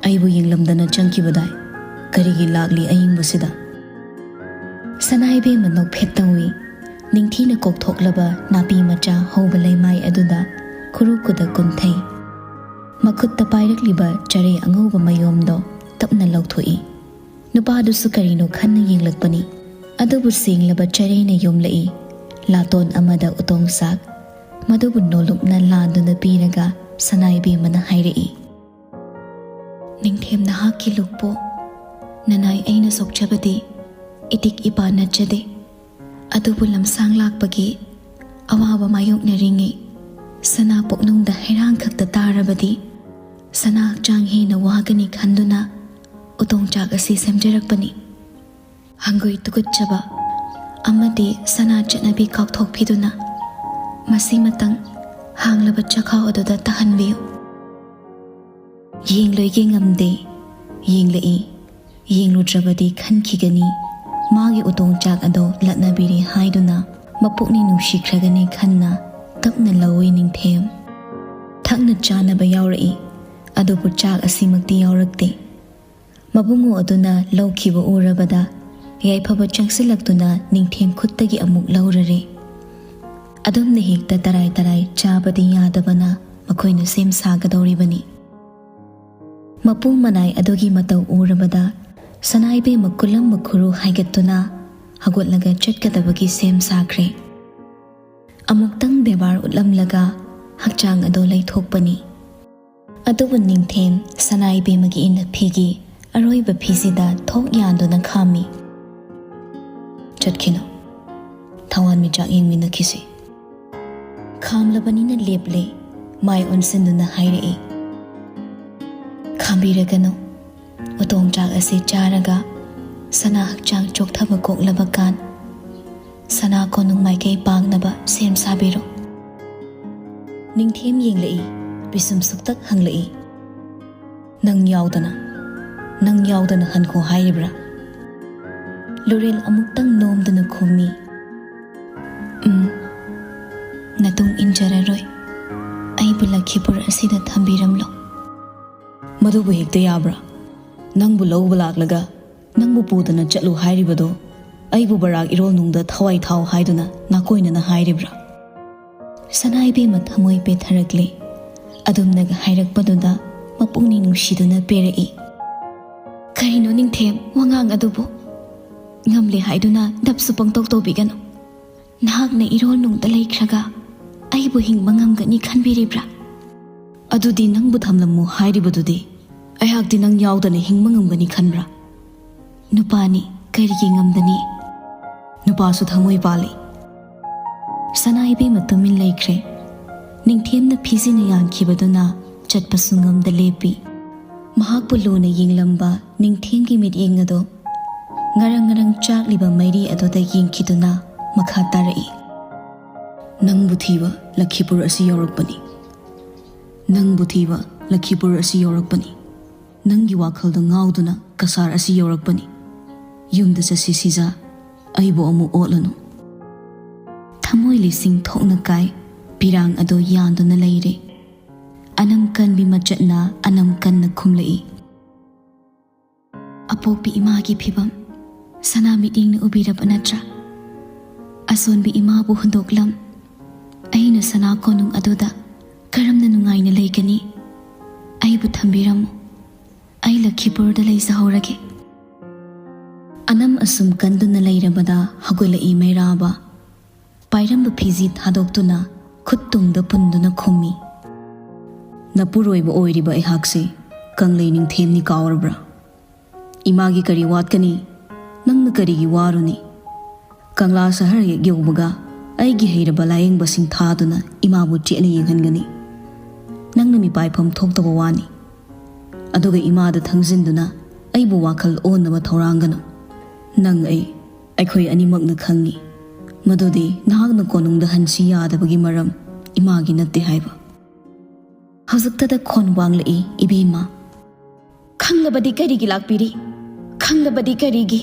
"ꯑꯩꯕꯨ ꯌꯦꯡꯂꯝꯗꯅ ꯆꯪꯈꯤꯕꯗꯥꯏ? ꯀꯔꯤꯒꯤ ꯂꯥꯛꯂꯤ ꯑꯏꯪꯕꯁꯤꯗ?" ꯁꯅꯥ ꯏꯕꯦꯝꯃ ꯅꯣꯛꯐꯦꯠ ꯇꯧꯏ꯫ ꯅꯤꯡꯊꯤꯅ ꯀꯣꯛꯊꯣꯛꯂꯕ ꯅꯥꯄꯤ ꯃꯆꯥ ꯍꯧꯕ ꯂꯩꯃꯥꯏ ꯑꯗꯨꯗ ꯈꯨꯔꯨ ꯈꯨꯗ ꯀꯨꯝꯊꯩ꯫ ꯃꯈꯨꯠꯇ ꯄꯥꯏꯔꯛꯂꯤꯕ ꯆꯔꯩ ꯑꯉꯧꯕ ꯃꯌꯣꯝꯗꯣ ꯇꯞꯅ ꯂꯧꯊꯣꯛꯏ꯫ ꯅꯨꯄꯥꯗꯨꯁꯨ ꯀꯔꯤꯅꯣ ꯈꯟꯅ ꯌꯦꯡꯂꯛꯄꯅꯤ꯫ ꯑꯗꯨꯕꯨ ꯁꯦꯡꯂꯕ ꯆꯔꯩꯅ ꯌꯣꯝꯂꯛꯏ꯫ ꯂꯥꯇꯣꯟ ꯑꯃꯗ ꯎꯇꯣꯡ ꯆꯥꯛ꯫ ꯃꯗꯨꯕꯨ ꯅꯣꯂꯨꯛꯅ ꯂꯥꯟꯗꯨꯅ ꯄꯤꯔꯒ ꯁꯅꯥ ꯏꯕꯦꯝꯃꯅ ꯍꯥꯏꯔꯛꯏ, "ꯅꯤꯡꯊꯦꯝ ꯅꯍꯥꯛꯀꯤ ꯂꯨꯛꯄꯨ ꯅꯅꯥꯏ ꯑꯩꯅ ꯁꯣꯛꯆꯕꯗꯤ ꯏꯇꯤꯛ ꯏꯄꯥ ꯅꯠꯆꯗꯦ꯫ ꯑꯗꯨꯕꯨ ꯂꯝꯁꯥꯡ ꯂꯥꯛꯄꯒꯤ ꯑꯋꯥꯕ ꯃꯥꯌꯣꯛꯅꯔꯤꯉꯩ ꯁꯅꯥ ꯄꯨꯛꯅꯨꯡꯗ ꯍꯩꯔꯥꯡ ꯈꯛꯇ ꯇꯥꯔꯕꯗꯤ ꯁꯅꯥ ꯍꯛꯆꯥꯡ ꯍꯦꯟꯅ ꯋꯥꯒꯅꯤ ꯈꯟꯗꯨꯅ ꯎꯇꯣꯡ ꯆꯥꯛ ꯑꯁꯤ ꯁꯦꯝꯖꯔꯛꯄꯅꯤ꯫ ꯍꯪꯒꯣꯏ ꯇꯨꯀꯠꯆꯕ ꯑꯃꯗꯤ ꯁꯅꯥ ꯆꯠꯅꯕꯤ ꯀꯥꯎꯊꯣꯛꯄꯤꯗꯨꯅ ꯃꯁꯤꯃꯇꯪ ꯍꯥꯡꯂꯕ ꯆꯈꯥꯎ ꯑꯗꯨꯗ ꯇꯥꯍꯟꯕꯤꯌꯨ꯫" ꯌꯦꯡꯂꯣꯏꯒꯦ ꯉꯝꯗꯦ꯫ ꯌꯦꯡꯂꯛꯏ꯫ ꯌꯦꯡꯂꯨꯗ꯭ꯔꯕꯗꯤ ꯈꯟꯈꯤꯒꯅꯤ꯫ ꯃꯥꯒꯤ ꯎꯇꯣꯡ ꯆꯥꯛ ꯑꯗꯣ ꯂꯠꯅꯕꯤꯔꯦ ꯍꯥꯏꯗꯨꯅ ꯃꯄꯨꯛꯅꯤꯡ ꯅꯨꯡꯁꯤꯈ꯭ꯔꯒꯅꯤ ꯈꯟꯅ ꯇꯞꯅ ꯂꯧꯏ ꯅꯤꯡꯊꯦꯝ꯫ ꯊꯛꯅ ꯆꯥꯅꯕ ꯌꯥꯎꯔꯛꯏ, ꯑꯗꯨꯕꯨ ꯆꯥꯛ ꯑꯁꯤꯃꯛꯇꯤ ꯌꯥꯎꯔꯛꯇꯦ꯫ ꯃꯕꯨꯡꯉꯣ ꯑꯗꯨꯅ ꯂꯧꯈꯤꯕ ꯎꯔꯕꯗ ꯌꯥꯏꯐꯕ ꯆꯪꯁꯤꯜꯂꯛꯇꯨꯅ ꯅꯤꯡꯊꯦꯝ ꯈꯨꯠꯇꯒꯤ ꯑꯃꯨꯛ ꯂꯧꯔꯔꯦ꯫ ꯑꯗꯨꯝꯅ ꯍꯦꯛꯇ ꯇꯔꯥꯏ ꯇꯔꯥꯏ ꯆꯥꯕꯗꯤ ꯌꯥꯗꯕꯅ ꯃꯈꯣꯏꯅ ꯁꯦꯝ ꯁꯥꯒꯗꯧꯔꯤꯕꯅꯤ꯫ ꯃꯄꯨ ꯃꯅꯥꯏ ꯑꯗꯨꯒꯤ ꯃꯇꯧ ꯎꯔꯕꯗ ꯁꯅꯥ ꯏꯕꯦꯝꯃ ꯀꯨꯂꯝꯕ ꯈꯨꯔꯨ ꯍꯥꯏꯒꯠꯇꯨꯅ ꯍꯧꯒꯠꯂꯒ ꯆꯠꯀꯗꯕꯒꯤ ꯁꯦꯝ ꯁꯥꯈ꯭ꯔꯦ꯫ ꯑꯃꯨꯛꯇꯪ ꯕꯦꯕꯥꯔ ꯎꯠꯂꯝꯂꯒ ꯍꯛꯆꯥꯡ ꯑꯗꯨ ꯂꯩꯊꯣꯛꯄꯅꯤ꯫ ꯑꯗꯨꯕꯨ ꯅꯤꯡꯊꯦꯝ ꯁꯅꯥ ꯏꯕꯦꯝꯃꯒꯤ ꯏꯟꯅ ꯐꯤꯒꯤ ꯑꯔꯣꯏꯕ ꯐꯤꯁꯤꯗ ꯊꯣꯛ ꯌꯥꯟꯗꯨꯅ ꯈꯥꯝꯃꯤ꯫ "ꯆꯠꯈꯤꯅꯨ꯫ ꯊꯋꯥꯟꯃꯤꯆꯥꯛ ꯌꯦꯡꯃꯤꯟꯅꯈꯤꯁꯤ꯫" ꯈꯥꯝꯂꯕꯅꯤꯅ ꯂꯦꯞꯂꯦ꯫ ꯃꯥꯏ ꯑꯣꯟꯁꯤꯟꯗꯨꯅ ꯍꯥꯏꯔꯛꯏ, "ꯈꯥꯝꯕꯤꯔꯒꯅꯨ꯫ ꯎꯇꯣꯡ ꯆꯥꯛ ꯑꯁꯤ ꯆꯥꯔꯒ ꯁꯅꯥ ꯍꯛꯆꯥꯡ ꯆꯣꯛꯊꯕ ꯀꯣꯛꯂꯕ ꯀꯥꯟ ꯁꯅꯥ ꯀꯣꯅꯨꯡ ꯃꯥꯏꯀꯩ ꯄꯥꯡꯅꯕ ꯁꯦꯝ ꯁꯥꯕꯤꯔꯣ꯫" ꯅꯤꯡꯊꯦꯝ ꯌꯦꯡꯂꯛꯏ꯫ ꯄꯤꯁꯨꯝ ꯁꯨꯛꯇꯛ ꯍꯪꯂꯛꯏ꯫ "ꯅꯪ ꯌꯥꯎꯗꯅ, ꯅꯪ ꯌꯥꯎꯗꯅ ꯍꯟꯈꯣ ꯍꯥꯏꯔꯤꯕ꯭ꯔꯥ?" ꯂꯣꯔꯦꯜ ꯑꯃꯨꯛꯇꯪ ꯅꯣꯝꯗꯨꯅ ꯈꯨꯝꯃꯤ꯫ "ꯎꯝ, ꯅꯇꯨꯡ ꯏꯟꯖꯔꯔꯣꯏ꯫ ꯑꯩꯕꯨ ꯂꯈꯤꯄꯨꯔ ꯑꯁꯤꯗ ꯊꯝꯕꯤꯔꯝꯂꯣ꯫" "ꯃꯗꯨꯕꯨ ꯍꯦꯛꯇ ꯌꯥꯕ꯭ꯔꯥ? ꯅꯪꯕꯨ ꯂꯧꯕ ꯂꯥꯛꯂꯒ ꯅꯪꯕꯨ ꯄꯨꯗꯅ ꯆꯠꯂꯨ ꯍꯥꯏꯔꯤꯕꯗꯣ ꯑꯩꯕꯨ ꯕꯔꯥꯛ ꯏꯔꯣꯜꯅꯨꯡꯗ ꯊꯋꯥꯏ ꯊꯥꯎ ꯍꯥꯏꯗꯨꯅ ꯅꯥꯀꯣꯏꯅꯅ ꯍꯥꯏꯔꯤꯕ꯭ꯔꯥ?" ꯁꯅꯥ ꯏꯕꯦꯝꯃ ꯊꯃꯣꯏ ꯄꯦꯊꯔꯛꯂꯦ꯫ ꯑꯗꯨꯝꯅꯒ ꯍꯥꯏꯔꯛꯄꯗꯨꯗ ꯃꯄꯨꯛꯅꯤꯡ ꯅꯨꯡꯁꯤꯗꯨꯅ ꯄꯦꯔꯛꯏ꯫ "ꯀꯔꯤꯅꯣ ꯅꯤꯡꯊꯦꯝ ꯋꯥꯉꯥꯡ ꯑꯗꯨꯕꯨ? ꯉꯝꯂꯦ ꯍꯥꯏꯗꯨꯅ ꯗꯞꯁꯨ ꯄꯪꯇꯧ ꯇꯧꯕꯤꯒꯅꯨ꯫ ꯅꯍꯥꯛꯅ ꯏꯔꯣꯜꯅꯨꯡꯗ ꯂꯩꯈ꯭ꯔꯒ ꯑꯩꯕꯨ ꯍꯤꯡꯕ ꯉꯝꯒꯅꯤ ꯈꯟꯕꯤꯔꯤꯕ꯭ꯔꯥ?" "ꯑꯗꯨꯗꯤ ꯅꯪꯕꯨ ꯊꯝꯂꯝꯃꯨ ꯍꯥꯏꯔꯤꯕꯗꯨꯗꯤ? ꯑꯩꯍꯥꯛꯇꯤ ꯅꯪ ꯌꯥꯎꯗꯅ ꯍꯤꯡꯕ ꯉꯝꯒꯅꯤ ꯈꯟꯕ꯭ꯔꯥ?" "ꯅꯨꯄꯥꯅꯤ, ꯀꯔꯤꯒꯤ ꯉꯝꯗꯅꯤ? ꯅꯨꯄꯥꯁꯨ ꯊꯃꯣꯏ ꯄꯥꯜꯂꯤ꯫" ꯁꯅꯥ ꯏꯕꯦꯝꯃ ꯇꯨꯃꯤꯟ ꯂꯩꯈ꯭ꯔꯦ꯫ ꯅꯤꯡꯊꯦꯝꯅ ꯐꯤꯖꯤꯅ ꯌꯥꯟꯈꯤꯕꯗꯨꯅ ꯆꯠꯄꯁꯨ ꯉꯝꯗ ꯂꯦꯞꯄꯤ꯫ ꯃꯍꯥꯛꯄꯨ ꯂꯨꯅ ꯌꯦꯡꯂꯝꯕ ꯅꯤꯡꯊꯦꯝꯒꯤ ꯃꯤꯠꯌꯦꯡ ꯑꯗꯣ ꯉꯔꯪ ꯉꯔꯪ ꯆꯥꯛꯂꯤꯕ ꯃꯩꯔꯤ ꯑꯗꯨꯗ ꯌꯦꯡꯈꯤꯗꯨꯅ ꯃꯈꯥ ꯇꯥꯔꯛꯏ꯫ "ꯅꯪꯕꯨ ꯊꯤꯕ ꯂꯈꯤꯄꯨꯔ ꯑꯁꯤ ꯌꯧꯔꯛꯄꯅꯤ꯫ ꯅꯪꯕꯨ ꯊꯤꯕ ꯂꯈꯤꯄꯨꯔ ꯑꯁꯤ ꯌꯧꯔꯛꯄꯅꯤ꯫ ꯅꯪꯒꯤ ꯋꯥꯈꯜꯗ ꯉꯥꯎꯗꯨꯅ ꯀꯁꯥꯔ ꯑꯁꯤ ꯌꯧꯔꯛꯄꯅꯤ꯫ ꯌꯨꯝꯗ ꯆꯠꯁꯤ ꯁꯤꯖꯥ, ꯑꯩꯕꯨ ꯑꯃꯨꯛ ꯑꯣꯠꯂꯅꯨ꯫" ꯊꯃꯣꯏ ꯂꯤꯁꯤꯡ ꯊꯣꯛꯅ ꯀꯥꯏ꯫ ꯄꯤꯔꯥꯡ ꯑꯗꯨ ꯌꯥꯟꯗꯨꯅ ꯂꯩꯔꯦ꯫ ꯑꯅꯝ ꯀꯟꯕꯤ ꯃꯆꯠꯅ ꯑꯅꯝ ꯀꯟꯅ ꯈꯨꯝꯂꯛꯏ꯫ "ꯑꯄꯣꯛꯄꯤ ꯏꯃꯥꯒꯤ ꯐꯤꯕꯝ ꯁꯅꯥ ꯃꯤꯠꯌꯦꯡꯅ ꯎꯕꯤꯔꯕ ꯅꯠꯇ꯭ꯔꯥ? ꯑꯁꯣꯟꯕꯤ ꯏꯃꯥꯕꯨ ꯍꯨꯟꯗꯣꯛꯂꯝ꯫ ꯑꯩꯅ ꯁꯅꯥ ꯀꯣꯅꯨꯡ ꯑꯗꯨꯗ ꯀꯔꯝꯅ ꯅꯨꯡꯉꯥꯏꯅ ꯂꯩꯒꯅꯤ? ꯑꯩꯕꯨ ꯊꯝꯕꯤꯔꯝꯃꯨ꯫ ꯑꯩ ꯂꯈꯤꯄꯨꯔꯗ ꯂꯩꯖꯍꯧꯔꯒꯦ꯫" ꯑꯅꯝ ꯑꯁꯨꯝ ꯀꯟꯗꯨꯅ ꯂꯩꯔꯕꯗ ꯍꯧꯒꯠꯂꯛꯏ ꯃꯩꯔꯥꯕ꯫ ꯄꯥꯏꯔꯝꯕ ꯐꯤꯖꯤ ꯊꯥꯗꯣꯛꯇꯨꯅ ꯈꯨꯠ ꯇꯨꯡꯗ ꯄꯨꯟꯗꯨꯅ ꯈꯨꯝꯃꯤ꯫ "ꯅꯄꯨꯔꯣꯏꯕ ꯑꯣꯏꯔꯤꯕ ꯑꯩꯍꯥꯛꯁꯤ ꯀꯪꯂꯩ ꯅꯤꯡꯊꯦꯝꯅꯤ ꯀꯥꯎꯔꯕ꯭ꯔꯥ? ꯏꯃꯥꯒꯤ ꯀꯔꯤ ꯋꯥꯠꯀꯅꯤ? ꯅꯪꯅ ꯀꯔꯤꯒꯤ ꯋꯥꯔꯨꯅꯤ? ꯀꯪꯂꯥ ꯁꯍꯔ ꯍꯦꯛ ꯌꯧꯕꯒ ꯑꯩꯒꯤ ꯍꯩꯔꯕ ꯂꯥꯌꯦꯡꯕꯁꯤꯡ ꯊꯥꯗꯨꯅ ꯏꯃꯥꯕꯨ ꯆꯦꯠꯅ ꯌꯦꯡꯍꯟꯒꯅꯤ꯫ ꯅꯪꯅ ꯃꯤꯄꯥꯏꯐꯝ ꯊꯣꯛꯇꯕ ꯋꯥꯅꯤ꯫ ꯑꯗꯨꯒ ꯏꯃꯥꯗ ꯊꯪꯖꯤꯟꯗꯨꯅ ꯑꯩꯕꯨ ꯋꯥꯈꯜ ꯑꯣꯟꯅꯕ ꯊꯧꯔꯥꯡꯒꯅꯨ꯫ ꯅꯪ ꯑꯩ, ꯑꯩꯈꯣꯏ ꯑꯅꯤꯃꯛꯅ ꯈꯪꯏ ꯃꯗꯨꯗꯤ ꯅꯍꯥꯛꯅ ꯀꯣꯅꯨꯡꯗ ꯍꯟꯁꯤ ꯌꯥꯗꯕꯒꯤ ꯃꯔꯝ ꯏꯃꯥꯒꯤ ꯅꯠꯇꯦ ꯍꯥꯏꯕ꯫ ꯍꯧꯖꯤꯛꯇꯗ ꯈꯣꯟ ꯋꯥꯡꯂꯛꯏ ꯏꯕꯦꯝꯃ꯫ "ꯈꯪꯂꯕꯗꯤ ꯀꯔꯤꯒꯤ ꯂꯥꯛꯄꯤꯔꯤ? ꯈꯪꯂꯕꯗꯤ ꯀꯔꯤꯒꯤ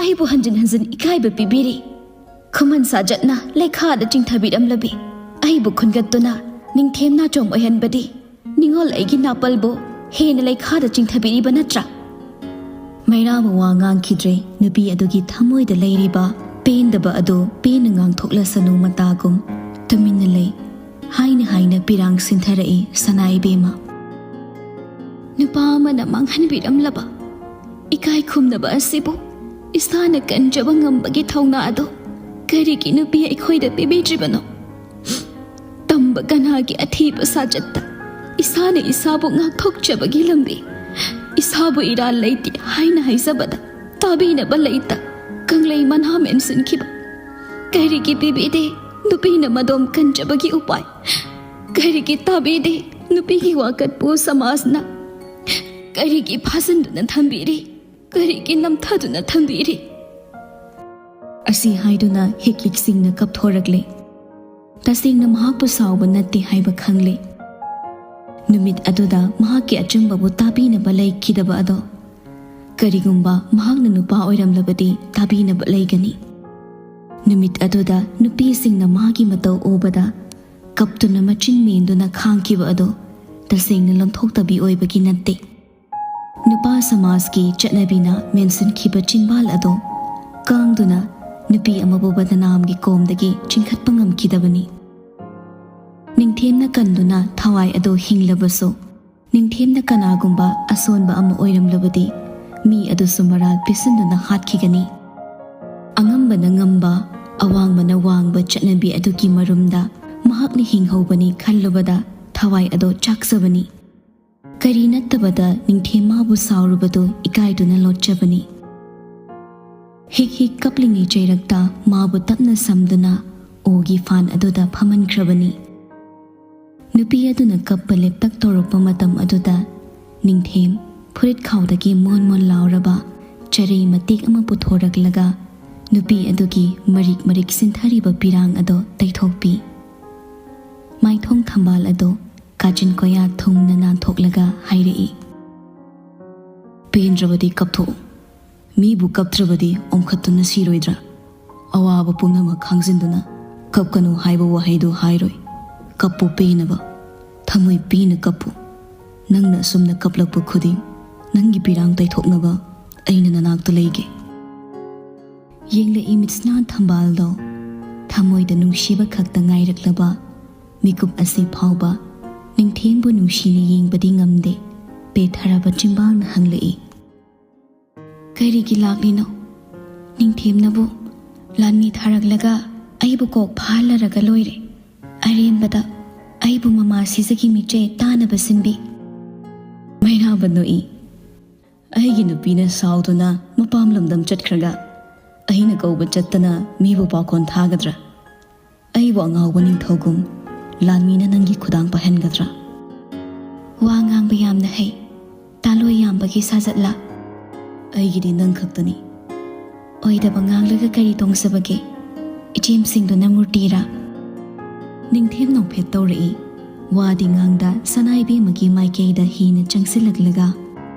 ꯑꯩꯕꯨ ꯍꯟꯖꯤꯟ ꯍꯟꯖꯤꯟ ꯏꯀꯥꯏꯕ ꯄꯤꯕꯤꯔꯤ? ꯈꯨꯃꯟ ꯁꯥꯖꯠꯅ ꯂꯩꯈꯥꯗ ꯆꯤꯡꯊꯕꯤꯔꯝꯂꯕꯤ ꯑꯩꯕꯨ ꯈꯨꯟꯒꯠꯇꯨꯅ ꯅꯤꯡꯊꯦꯝ ꯅꯥꯆꯣꯝ ꯑꯣꯏꯍꯟꯕꯗꯤ ꯅꯤꯉꯣꯜ ꯑꯩꯒꯤ ꯅꯥꯄꯜꯕꯨ ꯍꯦꯟꯅ ꯂꯩꯈꯥꯗ ꯆꯤꯡꯊꯕꯤꯔꯤꯕ ꯅꯠꯇ꯭ꯔꯥ?" ꯃꯩꯔꯥꯕ ꯋꯥ ꯉꯥꯡꯈꯤꯗ꯭ꯔꯦ꯫ ꯅꯨꯄꯤ ꯑꯗꯨꯒꯤ ꯊꯃꯣꯏꯗ ꯂꯩꯔꯤꯕ ꯄꯦꯟꯗꯕ ꯑꯗꯨ ꯄꯦꯟꯅ ꯉꯥꯡꯊꯣꯛꯂꯁꯅꯨ ꯃꯇꯥꯒꯨꯝ ꯇꯨꯃꯤꯟꯅ ꯂꯩ꯫ ꯍꯥꯏꯅ ꯍꯥꯏꯅ ꯄꯤꯔꯥꯡ ꯁꯤꯟꯊꯔꯛꯏ ꯁꯅꯥ ꯏꯕꯦꯝꯃ꯫ "ꯅꯨꯄꯥ ꯑꯃꯅ ꯃꯥꯡꯍꯟꯕꯤꯔꯝꯂꯕ ꯏꯀꯥꯏ ꯈꯨꯝꯅꯕ ꯑꯁꯤꯕꯨ ꯏꯁꯥꯅ ꯀꯟꯖꯕ ꯉꯝꯕꯒꯤ ꯊꯧꯅꯥ ꯑꯗꯨ ꯀꯔꯤꯒꯤ ꯅꯨꯄꯤ ꯑꯩꯈꯣꯏꯗ ꯄꯤꯕꯤꯗ꯭ꯔꯤꯕꯅꯣ? ꯇꯝꯕ ꯀꯅꯥꯒꯤ ꯑꯊꯤꯕ ꯁꯥꯖꯠꯇ ꯏꯁꯥꯅ ꯏꯁꯥꯕꯨ ꯉꯥꯛꯊꯣꯛꯆꯕꯒꯤ ꯂꯝꯕꯤ, ꯏꯁꯥꯕꯨ ꯏꯔꯥꯜ ꯂꯩꯇꯦ ꯍꯥꯏꯅ ꯍꯥꯏꯖꯕꯗ ꯇꯥꯕꯤꯅꯕ ꯂꯩꯇ ꯀꯪꯂꯩ ꯃꯅꯥ ꯃꯦꯟꯁꯤꯟꯈꯤꯕ ꯀꯔꯤꯒꯤ ꯄꯤꯕꯤꯗꯦ ꯅꯨꯄꯤꯅ ꯃꯗꯣꯝ ꯀꯟꯖꯕꯒꯤ ꯎꯄꯥꯏ? ꯀꯔꯤꯒꯤ ꯇꯥꯕꯤꯗꯦ ꯅꯨꯄꯤꯒꯤ ꯋꯥꯀꯠꯄꯨ ꯁꯃꯥꯖꯅ? ꯀꯔꯤꯒꯤ ꯐꯥꯖꯤꯟꯗꯨꯅ ꯊꯝꯕꯤꯔꯤ? ꯀꯔꯤꯒꯤ ꯅꯝꯊꯗꯨꯅ ꯊꯝꯕꯤꯔꯤ?" ꯑꯁꯤ ꯍꯥꯏꯗꯨꯅ ꯍꯤꯛ ꯍꯤꯛ ꯁꯤꯡꯅ ꯀꯞꯊꯣꯔꯛꯂꯦ꯫ ꯇꯁꯦꯡꯅ ꯃꯍꯥꯛꯄꯨ ꯁꯥꯎꯕ ꯅꯠꯇꯦ ꯍꯥꯏꯕ ꯈꯪꯂꯦ꯫ ꯅꯨꯃꯤꯠ ꯑꯗꯨꯗ ꯃꯍꯥꯛꯀꯤ ꯑꯆꯨꯝꯕꯕꯨ ꯇꯥꯕꯤꯅꯕ ꯂꯩꯈꯤꯗꯕ ꯑꯗꯣ꯫ ꯀꯔꯤꯒꯨꯝꯕ ꯃꯍꯥꯛꯅ ꯅꯨꯄꯥ ꯑꯣꯏꯔꯝꯂꯕꯗꯤ ꯇꯥꯕꯤꯅꯕ ꯂꯩꯒꯅꯤ꯫ ꯅꯨꯃꯤꯠ ꯑꯗꯨꯗ ꯅꯨꯄꯤꯁꯤꯡꯅ ꯃꯥꯒꯤ ꯃꯇꯧ ꯎꯕꯗ ꯀꯞꯇꯨꯅ ꯃꯆꯤꯟ ꯃꯦꯟꯗꯨꯅ ꯈꯥꯡꯈꯤꯕ ꯑꯗꯣ ꯇꯁꯦꯡꯅ ꯂꯣꯟꯊꯣꯛꯇꯕꯤ ꯑꯣꯏꯕꯒꯤ ꯅꯠꯇꯦ꯫ ꯅꯨꯄꯥ ꯁꯃꯥꯖꯀꯤ ꯆꯠꯅꯕꯤꯅ ꯃꯦꯟꯁꯤꯟꯈꯤꯕ ꯆꯤꯟꯕꯥꯜ ꯑꯗꯣ ꯀꯥꯡꯗꯨꯅ ꯅꯨꯄꯤ ꯑꯃꯕꯨ ꯕꯗꯅꯥꯝꯒꯤ ꯀꯣꯝꯗꯒꯤ ꯆꯤꯡꯈꯠꯄ ꯉꯝꯈꯤꯗꯕꯅꯤ꯫ ꯅꯤꯡꯊꯦꯝꯅ ꯀꯟꯗꯨꯅ ꯊꯋꯥꯏ ꯑꯗꯣ ꯍꯤꯡꯂꯕꯁꯨ, ꯅꯤꯡꯊꯦꯝꯅ ꯀꯅꯥꯒꯨꯝꯕ ꯑꯁꯣꯟꯕ ꯑꯃ ꯑꯣꯏꯔꯝꯂꯕꯗꯤ, ꯃꯤ ꯑꯗꯨꯁꯨ ꯃꯔꯥꯜ ꯄꯤꯁꯤꯟꯗꯨꯅ ꯍꯥꯠꯈꯤꯒꯅꯤ꯫ ꯑꯉꯝꯕꯅ ꯉꯝꯕ, ꯑꯋꯥꯡꯕꯅ ꯋꯥꯡꯕ ꯆꯠꯅꯕꯤ ꯑꯗꯨꯒꯤ ꯃꯔꯨꯝꯗ ꯃꯍꯥꯛꯅ ꯍꯤꯡꯍꯧꯕꯅꯤ ꯈꯜꯂꯨꯕꯗ ꯊꯋꯥꯏ ꯑꯗꯣ ꯆꯥꯛꯆꯕꯅꯤ꯫ ꯀꯔꯤ ꯅꯠꯇꯕꯗ ꯅꯤꯡꯊꯦꯝ ꯃꯥꯕꯨ ꯁꯥꯎꯔꯨꯕꯗꯨ ꯏꯀꯥꯏꯗꯨꯅ ꯂꯣꯠꯆꯕꯅꯤ꯫ ꯍꯤꯛ ꯍꯤꯛ ꯀꯞꯂꯤꯉꯩ ꯆꯩꯔꯛꯇ ꯃꯥꯕꯨ ꯇꯞꯅ ꯁꯝꯗꯨꯅ ꯎꯒꯤ ꯐꯥꯟ ꯑꯗꯨꯗ ꯐꯝꯍꯟꯈ꯭ꯔꯕꯅꯤ꯫ ꯅꯨꯄꯤ ꯑꯗꯨꯅ ꯀꯞꯄ ꯂꯦꯞꯇꯛ ꯇꯧꯔꯛꯄ ꯃꯇꯝ ꯑꯗꯨꯗ ꯅꯤꯡꯊꯦꯝ ꯐꯨꯔꯤꯠ ꯈꯥꯎꯗꯒꯤ ꯃꯣꯟ ꯃꯣꯟ ꯂꯥꯎꯔꯕ ꯆꯔꯩ ꯃꯇꯦꯛ ꯑꯃ ꯄꯨꯊꯣꯔꯛꯂꯒ ꯅꯨꯄꯤ ꯑꯗꯨꯒꯤ ꯃꯔꯤꯛ ꯃꯔꯤꯛ ꯁꯤꯟꯊꯔꯤꯕ ꯄꯤꯔꯥꯡ ꯑꯗꯣ ꯇꯩꯊꯣꯛꯄꯤ꯫ ꯃꯥꯏꯊꯣꯡ ꯊꯝꯕꯥꯜ ꯑꯗꯣ ꯀꯥꯆꯤꯟ ꯀꯣꯌꯥ ꯊꯨꯡꯅ ꯅꯥꯟꯊꯣꯛꯂꯒ ꯍꯥꯏꯔꯛꯏ꯫ "ꯄꯦꯟꯗ꯭ꯔꯕꯗꯤ ꯀꯞꯊꯣꯛꯎ꯫ ꯃꯤꯕꯨ ꯀꯞꯇ꯭ꯔꯕꯗꯤ ꯑꯣꯝꯈꯠꯇꯨꯅ ꯁꯤꯔꯣꯏꯗ꯭ꯔꯥ? ꯑꯋꯥꯕ ꯄꯨꯝꯅꯃꯛ ꯈꯥꯡꯖꯤꯟꯗꯨꯅ ꯀꯞꯀꯅꯨ ꯍꯥꯏꯕ ꯋꯥꯍꯩꯗꯨ ꯍꯥꯏꯔꯣꯏ꯫ ꯀꯞꯄꯨ ꯄꯦꯟꯅꯕ꯫ ꯊꯃꯣꯏ ꯄꯦꯟꯅ ꯀꯞꯄꯨ꯫ ꯅꯪꯅ ꯑꯁꯨꯝꯅ ꯀꯞꯂꯛꯄ ꯈꯨꯗꯤꯡ ꯅꯪꯒꯤ ꯄꯤꯔꯥꯡ ꯇꯩꯊꯣꯛꯅꯕ ꯑꯩꯅ ꯅꯅꯥꯛꯇ ꯂꯩꯒꯦ꯫" ꯌꯦꯡꯂꯛꯏ ꯃꯤꯠꯁꯅꯥ ꯊꯝꯕꯥꯜꯗꯣ꯫ ꯊꯃꯣꯏꯗ ꯅꯨꯡꯁꯤꯕ ꯈꯛꯇ ꯉꯥꯏꯔꯛꯂꯕ ꯃꯤꯀꯨꯞ ꯑꯁꯤ ꯐꯥꯎꯕ ꯅꯤꯡꯊꯦꯝꯕꯨ ꯅꯨꯡꯁꯤꯅ ꯌꯦꯡꯕꯗꯤ ꯉꯝꯗꯦ꯫ ꯄꯦꯠꯊꯔꯕ ꯆꯤꯝꯕꯥꯜꯅ ꯍꯪꯂꯛꯏ꯫ "ꯀꯔꯤꯒꯤ ꯂꯥꯛꯂꯤꯅꯣ? ꯅꯤꯡꯊꯦꯝꯅꯕꯨ ꯂꯥꯟꯃꯤ ꯊꯥꯔꯛꯂꯒ ꯑꯩꯕꯨ ꯀꯣꯛ ꯐꯥꯍꯜꯂꯔꯒ ꯂꯣꯏꯔꯦ꯫ ꯑꯔꯦꯝꯕꯗ ꯑꯩꯕꯨ ꯃꯃꯥ ꯁꯤꯖꯒꯤ ꯃꯤꯠꯆꯦ ꯇꯥꯅꯕ ꯁꯤꯟꯕꯤ꯫" ꯃꯩꯔꯥꯕ ꯅꯣꯛꯏ꯫ "ꯑꯩꯒꯤ ꯅꯨꯄꯤꯅ ꯁꯥꯎꯗꯨꯅ ꯃꯄꯥꯝ ꯂꯝꯗꯝ ꯆꯠꯈ꯭ꯔꯒ ꯑꯩꯅ ꯀꯧꯕ ꯆꯠꯇꯅ ꯃꯤꯕꯨ ꯄꯥꯎꯈꯣꯟ ꯊꯥꯒꯗ꯭ꯔꯥ? ꯑꯩꯕꯨ ꯑꯉꯥꯎꯕ ꯅꯤꯡꯊꯧꯒꯨꯝ ꯂꯥꯟꯃꯤꯅ ꯅꯪꯒꯤ ꯈꯨꯗꯥꯡ ꯄꯥꯏꯍꯟꯒꯗ꯭ꯔꯥ?" "ꯋꯥ ꯉꯥꯡꯕ ꯌꯥꯝꯅ ꯍꯩ, ꯇꯥꯂꯣꯏ ꯌꯥꯝꯕꯒꯤ ꯁꯥꯖꯠꯂꯥ?" "ꯑꯩꯒꯤꯗꯤ ꯅꯪ ꯈꯛꯇꯅꯤ꯫" "ꯑꯣꯏꯗꯕ ꯉꯥꯡꯂꯒ ꯀꯔꯤ ꯇꯣꯡꯖꯕꯒꯦ? ꯏꯆꯦꯝꯁꯤꯡꯗꯨꯅ ꯃꯨꯔꯇꯤꯔꯥ?" ꯅꯤꯡꯊꯦꯝ ꯅꯣꯛꯐꯦꯠ ꯇꯧꯔꯛꯏ꯫ ꯋꯥꯗꯤ ꯉꯥꯡꯗ ꯁꯅꯥꯏꯕꯦꯝꯃꯒꯤ ꯃꯥꯏꯀꯩꯗ ꯍꯦꯟꯅ ꯆꯪꯁꯤꯜꯂꯛꯂꯒ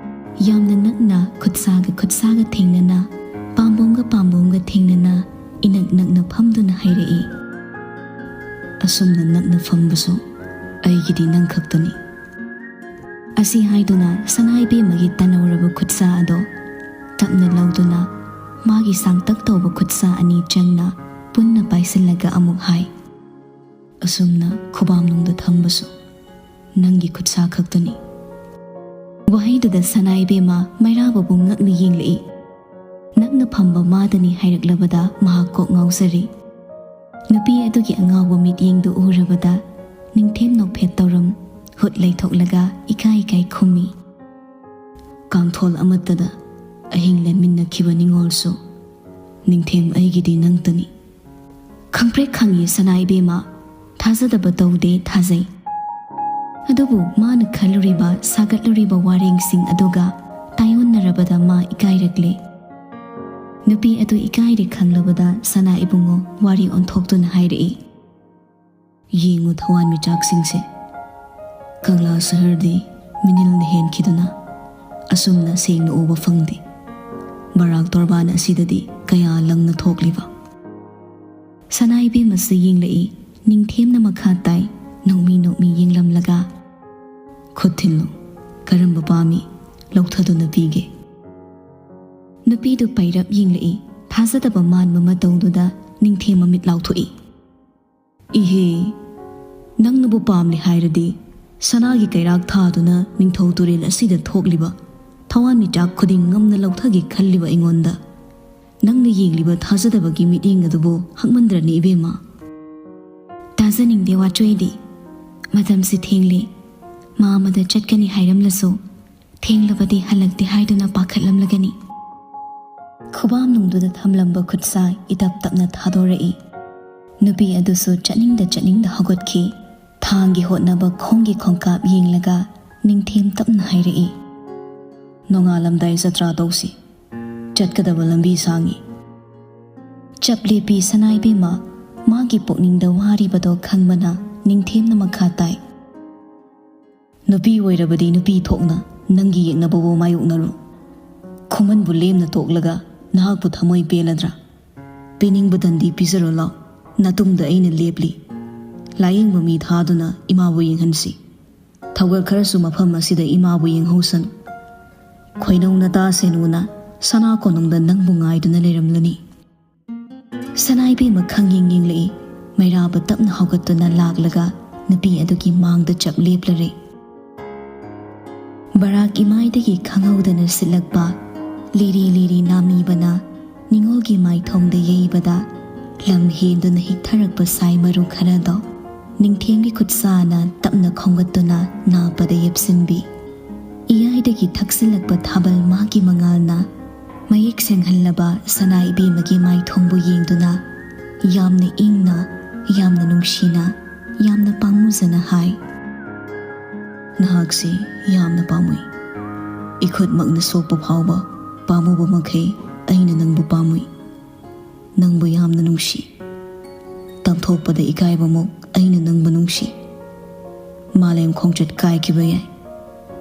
ꯌꯥꯝꯅ ꯅꯛꯅ ꯈꯨꯠꯁꯥꯒ ꯈꯨꯠꯁꯥꯒ ꯊꯦꯡꯅꯅ, ꯄꯥꯝꯕꯣꯝꯒ ꯄꯥꯝꯕꯣꯝꯒ ꯊꯦꯡꯅꯅ ꯏꯅꯛ ꯅꯛꯅ ꯐꯝꯗꯨꯅ ꯍꯥꯏꯔꯛꯏ꯫ "ꯑꯁꯨꯝꯅ ꯅꯛꯅ ꯐꯝꯕꯁꯨ ꯑꯩꯒꯤꯗꯤ ꯅꯪ ꯈꯛꯇꯅꯤ꯫" ꯑꯁꯤ ꯍꯥꯏꯗꯨꯅ ꯁꯅꯥꯏꯕꯦꯝꯃꯒꯤ ꯇꯅꯧꯔꯕ ꯈꯨꯠꯁꯥ ꯑꯗꯣ ꯇꯞꯅ ꯂꯧꯗꯨꯅ ꯃꯥꯒꯤ ꯁꯥꯡꯇꯛ ꯇꯧꯕ ꯈꯨꯠꯁꯥ ꯑꯅꯤ ꯆꯪꯅ ꯄꯨꯟꯅ ꯄꯥꯏꯁꯤꯜꯂꯒ ꯑꯃꯨꯛ ꯍꯥꯏ꯫ "ꯑꯁꯨꯝꯅ ꯈꯨꯕꯥꯝꯅꯨꯡꯗ ꯊꯝꯕꯁꯨ ꯅꯪꯒꯤ ꯈꯨꯠꯁꯥ ꯈꯛꯇꯅꯤ꯫" ꯋꯥꯍꯩꯗꯨꯗ ꯁꯅꯥꯏꯕꯦꯝꯃ ꯃꯩꯔꯥꯕꯕꯨ ꯉꯛꯅ ꯌꯦꯡꯂꯛꯏ꯫ ꯅꯛꯅ ꯐꯝꯕ ꯃꯥꯗꯅꯤ ꯍꯥꯏꯔꯛꯂꯕꯗ ꯃꯍꯥꯛ ꯀꯣꯛ ꯉꯥꯎꯖꯔꯤ꯫ ꯅꯨꯄꯤ ꯑꯗꯨꯒꯤ ꯑꯉꯥꯎꯕ ꯃꯤꯠꯌꯦꯡꯗꯨ ꯎꯔꯕꯗ ꯅꯤꯡꯊꯦꯝ ꯅꯣꯛꯐꯦꯠ ꯇꯧꯔꯝ ꯍꯨꯠ ꯂꯩꯊꯣꯛꯂꯒ ꯏꯀꯥꯏ ꯏꯀꯥꯏ ꯈꯨꯝꯃꯤ꯫ "ꯀꯥꯡꯊꯣꯜ ꯑꯃꯠꯇꯗ ꯑꯍꯤꯡ ꯂꯦꯟꯃꯤꯟꯅꯈꯤꯕ ꯅꯤꯡꯉꯣꯜꯁꯨ ꯅꯤꯡꯊꯦꯝ ꯑꯩꯒꯤꯗꯤ ꯅꯪꯇꯅꯤ꯫" ꯈꯪꯄ꯭ꯔꯦꯛ ꯈꯪꯉꯤ ꯁꯅꯥ ꯏꯕꯦꯝꯃ, ꯊꯥꯖꯗꯕ ꯇꯧꯗꯦ, ꯊꯥꯖꯩ꯫ ꯑꯗꯨꯕꯨ ꯃꯥꯅ ꯈꯜꯂꯨꯔꯤꯕ, ꯁꯥꯒꯠꯂꯨꯔꯤꯕ ꯋꯥꯔꯦꯡꯁꯤꯡ ꯑꯗꯨꯒ ꯇꯥꯏꯑꯣꯟꯅꯔꯕꯗ ꯃꯥ ꯏꯀꯥꯏꯔꯛꯂꯦ꯫ ꯅꯨꯄꯤ ꯑꯗꯨ ꯏꯀꯥꯏꯔꯦ ꯈꯪꯂꯕꯗ ꯁꯅꯥ ꯏꯕꯨꯡꯉꯣ ꯋꯥꯔꯤ ꯑꯣꯟꯊꯣꯛꯇꯨꯅ ꯍꯥꯏꯔꯛꯏ꯫ ꯌꯦꯡꯉꯨ ꯊꯋꯥꯟꯃꯤꯆꯥꯛꯁꯤꯡꯁꯦ, ꯀꯪꯂꯥ ꯁꯍꯔꯗꯤ ꯃꯤꯅꯤꯜꯅ ꯍꯦꯟꯈꯤꯗꯨꯅ ꯑꯁꯨꯝꯅ ꯁꯦꯡꯅ ꯎꯕ ꯐꯪꯗꯦ꯫ ꯕꯔꯥꯛ ꯇꯣꯔꯕꯥꯟ ꯑꯁꯤꯗꯗꯤ ꯀꯌꯥ ꯂꯪꯅ ꯊꯣꯛꯂꯤꯕ꯫ ꯁꯅꯥ ꯏꯕꯦꯝꯃꯁꯨ ꯌꯦꯡꯂꯛꯏ, ꯅꯤꯡꯊꯦꯝꯅ ꯃꯈꯥ ꯇꯥꯏ, ꯅꯣꯛꯃꯤ ꯅꯣꯛꯃꯤ ꯌꯦꯡꯂꯝꯂꯒ꯫ "ꯈꯨꯠ ꯊꯤꯜꯂꯨ, ꯀꯔꯝꯕ ꯄꯥꯝꯃꯤ? ꯂꯧꯊꯗꯨꯅ ꯄꯤꯒꯦ꯫" ꯅꯨꯄꯤꯗꯨ ꯄꯩꯔꯞ ꯌꯦꯡꯂꯛꯏ, ꯊꯥꯖꯗꯕ ꯃꯥꯟꯕ ꯃꯇꯧꯗꯨꯗ ꯅꯤꯡꯊꯦꯝ ꯃꯃꯤꯠ ꯂꯥꯎꯊꯣꯛꯏ꯫ "ꯏꯍꯦ, ꯅꯪꯅꯕꯨ ꯄꯥꯝꯂꯦ ꯍꯥꯏꯔꯗꯤ, ꯁꯅꯥꯒꯤ ꯀꯩꯔꯥꯛ ꯊꯥꯗꯨꯅ ꯅꯤꯡꯊꯧ ꯇꯨꯔꯦꯜ ꯑꯁꯤꯗ ꯊꯣꯛꯂꯤꯕ ꯊꯋꯥꯟꯃꯤꯆꯥꯛ ꯈꯨꯗꯤꯡ ꯉꯝꯅ ꯂꯧꯊꯒꯦ ꯈꯜꯂꯤꯕ ꯑꯩꯉꯣꯟꯗ ꯅꯪꯅ ꯌꯦꯡꯂꯤꯕ ꯊꯥꯖꯗꯕꯒꯤ ꯃꯤꯠꯌꯦꯡ ꯑꯗꯨꯕꯨ ꯍꯛꯃꯟꯗ꯭ꯔꯅꯤ ꯏꯕꯦꯝꯃ?" "ꯇꯥꯖꯅꯤꯡꯗꯦ ꯋꯥꯆꯣꯏꯗꯤ꯫ ꯃꯇꯝꯁꯤ ꯊꯦꯡꯂꯦ꯫ ꯃꯥ ꯑꯃꯗ ꯆꯠꯀꯅꯤ ꯍꯥꯏꯔꯝꯂꯁꯨ, ꯊꯦꯡꯂꯕꯗꯤ ꯍꯜꯂꯛꯇꯦ ꯍꯥꯏꯗꯨꯅ ꯄꯥꯈꯠꯂꯝꯂꯒꯅꯤ꯫" ꯈꯨꯕꯥꯝꯅꯨꯡꯗꯨꯗ ꯊꯝꯂꯝꯕ ꯈꯨꯠꯁꯥ ꯏꯇꯞ ꯇꯞꯅ ꯊꯥꯗꯣꯔꯛꯏ꯫ ꯅꯨꯄꯤ ꯑꯗꯨꯁꯨ ꯆꯠꯅꯤꯡꯗ ꯆꯠꯅꯤꯡꯗ ꯍꯧꯒꯠꯈꯤ꯫ ꯊꯥꯡꯒꯤ ꯍꯣꯠꯅꯕ ꯈꯣꯡꯒꯤ ꯈꯣꯡꯀꯥꯞ ꯌꯦꯡꯂꯒ ꯅꯤꯡꯊꯦꯝ ꯇꯞꯅ ꯍꯥꯏꯔꯛꯏ꯫ "ꯅꯣꯡꯉꯥꯜꯂꯝꯗꯥꯏ ꯖꯇ꯭ꯔꯥ ꯇꯧꯁꯤ꯫ ꯆꯠꯀꯗꯕ ꯂꯝꯕꯤ ꯁꯥꯡꯉꯤ꯫" ꯆꯞ ꯂꯦꯞꯄꯤ ꯁꯅꯥ ꯏꯕꯦꯝꯃ꯫ ꯃꯥꯒꯤ ꯄꯨꯛꯅꯤꯡꯗ ꯋꯥꯔꯤꯕꯗꯣ ꯈꯪꯕꯅ ꯅꯤꯡꯊꯦꯝꯅ ꯃꯈꯥ ꯇꯥꯏ꯫ "ꯅꯨꯄꯤ ꯑꯣꯏꯔꯕꯗꯤ ꯅꯨꯄꯤ ꯊꯣꯛꯅ ꯅꯪꯒꯤ ꯌꯦꯛꯅꯕꯕꯨ ꯃꯥꯌꯣꯛꯅꯔꯨ꯫ ꯈꯨꯃꯟꯕꯨ ꯂꯦꯝꯅ ꯇꯣꯛꯂꯒ ꯅꯍꯥꯛꯄꯨ ꯊꯃꯣꯏ ꯄꯦꯜꯂꯗ꯭ꯔꯥ? ꯄꯤꯅꯤꯡꯕ ꯇꯟꯗꯤ ꯄꯤꯖꯔꯣ ꯂꯥꯎ, ꯅꯇꯨꯡꯗ ꯑꯩꯅ ꯂꯦꯞꯂꯤ꯫ ꯂꯥꯌꯦꯡꯕ ꯃꯤ ꯊꯥꯗꯨꯅ ꯏꯃꯥꯕꯨ ꯌꯦꯡꯍꯟꯁꯤ꯫ ꯊꯧꯒꯜ ꯈꯔꯁꯨ ꯃꯐꯝ ꯑꯁꯤꯗ ꯏꯃꯥꯕꯨ ꯌꯦꯡꯍꯧꯁꯅꯨ꯫ ꯈꯣꯏꯅꯧ ꯅꯇꯥ ꯁꯦꯅꯨꯅ ꯁꯅꯥ ꯀꯣꯅꯨꯡꯗ ꯅꯪꯕꯨ ꯉꯥꯏꯗꯨꯅ ꯂꯩꯔꯝꯂꯅꯤ꯫" ꯁꯅꯥ ꯏꯕꯦꯝꯃ ꯈꯪꯌꯦꯡ ꯌꯦꯡꯂꯛꯏ꯫ ꯃꯩꯔꯥꯕ ꯇꯞꯅ ꯍꯧꯒꯠꯇꯨꯅ ꯂꯥꯛꯂꯒ ꯅꯨꯄꯤ ꯑꯗꯨꯒꯤ ꯃꯥꯡꯗ ꯆꯞ ꯂꯦꯞꯂꯔꯦ꯫ ꯕꯔꯥꯛ ꯏꯃꯥꯏꯗꯒꯤ ꯈꯪꯍꯧꯗꯅ ꯁꯤꯠꯂꯛꯄ ꯂꯤꯔꯤ ꯂꯤꯔꯤ ꯅꯥꯃꯤꯕꯅ ꯅꯤꯉꯣꯜꯒꯤ ꯃꯥꯏꯊꯣꯡꯗ ꯌꯩꯕꯗ, ꯂꯝ ꯍꯦꯟꯗꯨꯅ ꯍꯤꯛꯊꯔꯛꯄ ꯁꯥꯏ ꯃꯔꯨ ꯈꯔꯗꯣ ꯅꯤꯡꯊꯦꯝꯒꯤ ꯈꯨꯠꯁꯥꯅ ꯇꯞꯅ ꯈꯣꯝꯒꯠꯇꯨꯅ ꯅꯥꯄꯗ ꯌꯦꯞꯁꯤꯟꯕꯤ꯫ ꯏꯌꯥꯏꯗꯒꯤ ꯊꯛꯆꯤꯜꯂꯛꯄ ꯊꯥꯕꯜ ꯃꯥꯒꯤ ꯃꯉꯥꯜꯅ ꯃꯌꯦꯛ ꯁꯦꯡꯍꯜꯂꯕ ꯁꯅꯥ ꯏꯕꯦꯝꯃꯒꯤ ꯃꯥꯏꯊꯣꯡꯕꯨ ꯌꯦꯡꯗꯨꯅ ꯌꯥꯝꯅ ꯏꯪꯅ, ꯌꯥꯝꯅ ꯅꯨꯡꯁꯤꯅ, ꯌꯥꯝꯅ ꯄꯥꯝꯃꯨꯖꯅ ꯍꯥꯏ, "ꯅꯍꯥꯛꯁꯤ ꯌꯥꯝꯅ ꯄꯥꯝꯃꯨꯏ꯫ ꯏꯈꯨꯠꯃꯛꯅ ꯁꯣꯛꯄ ꯐꯥꯎꯕ ꯄꯥꯝꯃꯨꯕ ꯃꯈꯩ ꯑꯩꯅ ꯅꯪꯕꯨ ꯄꯥꯝꯃꯨꯏ꯫ ꯅꯪꯕꯨ ꯌꯥꯝꯅ ꯅꯨꯡꯁꯤ꯫ ꯇꯝꯊꯣꯛꯄꯗ ꯏꯀꯥꯏꯕꯃꯨꯛ ꯑꯩꯅ ꯅꯪꯕꯨ ꯅꯨꯡꯁꯤ꯫ ꯃꯥꯂꯦꯝ ꯈꯣꯡꯆꯠ ꯀꯥꯏꯈꯤꯕ ꯌꯥꯏ,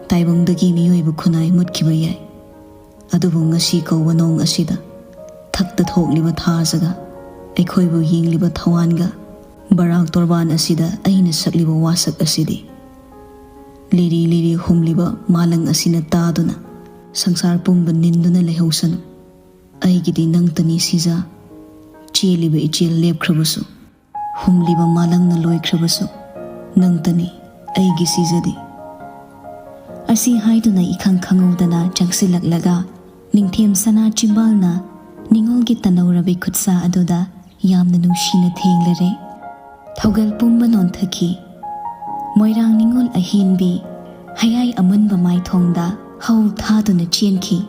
ꯇꯥꯏꯕꯪꯗꯒꯤ ꯃꯤꯑꯣꯏꯕ ꯈꯨꯟꯅꯥꯏ ꯃꯨꯠꯈꯤꯕ ꯌꯥꯏ, ꯑꯗꯨꯕꯨ ꯉꯁꯤ ꯀꯧꯕ ꯅꯣꯡ ꯑꯁꯤꯗ ꯊꯛꯇ ꯊꯣꯛꯂꯤꯕ ꯊꯥꯖꯒ ꯑꯩꯈꯣꯏꯕꯨ ꯌꯦꯡꯂꯤꯕ ꯊꯋꯥꯟꯒ ꯕꯔꯥꯛ ꯇꯣꯔꯕꯥꯟ ꯑꯁꯤꯗ ꯑꯩꯅ ꯁꯛꯂꯤꯕ ꯋꯥꯁꯛ ꯑꯁꯤꯗꯤ ꯂꯤꯔꯤ ꯂꯤꯔꯤ ꯍꯨꯝꯂꯤꯕ ꯃꯥꯂꯪ ꯑꯁꯤꯅ ꯇꯥꯗꯨꯅ ꯁꯪꯁꯥꯔ ꯄꯨꯝꯕ ꯅꯤꯟꯗꯨꯅ ꯂꯩꯍꯧꯁꯅꯨ꯫ ꯑꯩꯒꯤꯗꯤ ꯅꯪꯇꯅꯤ ꯁꯤꯖ꯫ ꯆꯦꯜꯂꯤꯕ ꯏꯆꯦꯜ ꯂꯦꯞꯈ꯭ꯔꯕꯁꯨ, ꯍꯨꯝꯂꯤꯕ ꯃꯥꯂꯪꯅ ꯂꯣꯏꯈ꯭ꯔꯕꯁꯨ, ꯅꯪꯇꯅꯤ ꯑꯩꯒꯤ ꯁꯤꯖꯗꯤ꯫ ꯑꯁꯤ ꯍꯥꯏꯗꯨꯅ ꯏꯈꯪ ꯈꯪꯍꯧꯗꯅ ꯆꯪꯁꯤꯜꯂꯛꯂꯒ ꯅꯤꯡꯊꯦꯝ ꯁꯅꯥ ꯆꯤꯝꯕꯥꯜꯅ ꯅꯤꯉꯣꯜꯒꯤ ꯇꯅꯧꯔꯕꯤ ꯈꯨꯠꯁꯥ ꯑꯗꯨꯗ ꯌꯥꯝꯅ ꯅꯨꯡꯁꯤꯅ ꯊꯦꯡꯂꯔꯦ꯫ ꯊꯧꯒꯜ ꯄꯨꯝꯕ ꯅꯣꯟꯊꯈꯤ꯫ ꯃꯣꯏꯔꯥꯡ ꯅꯤꯉꯣꯜ ꯑꯍꯦꯟꯕꯤ ꯍꯌꯥꯏ ꯑꯃꯨꯟꯕ ꯃꯥꯏꯊꯣꯡꯗ ꯍꯧ ꯊꯥꯗꯨꯅ ꯆꯦꯟꯈꯤ꯫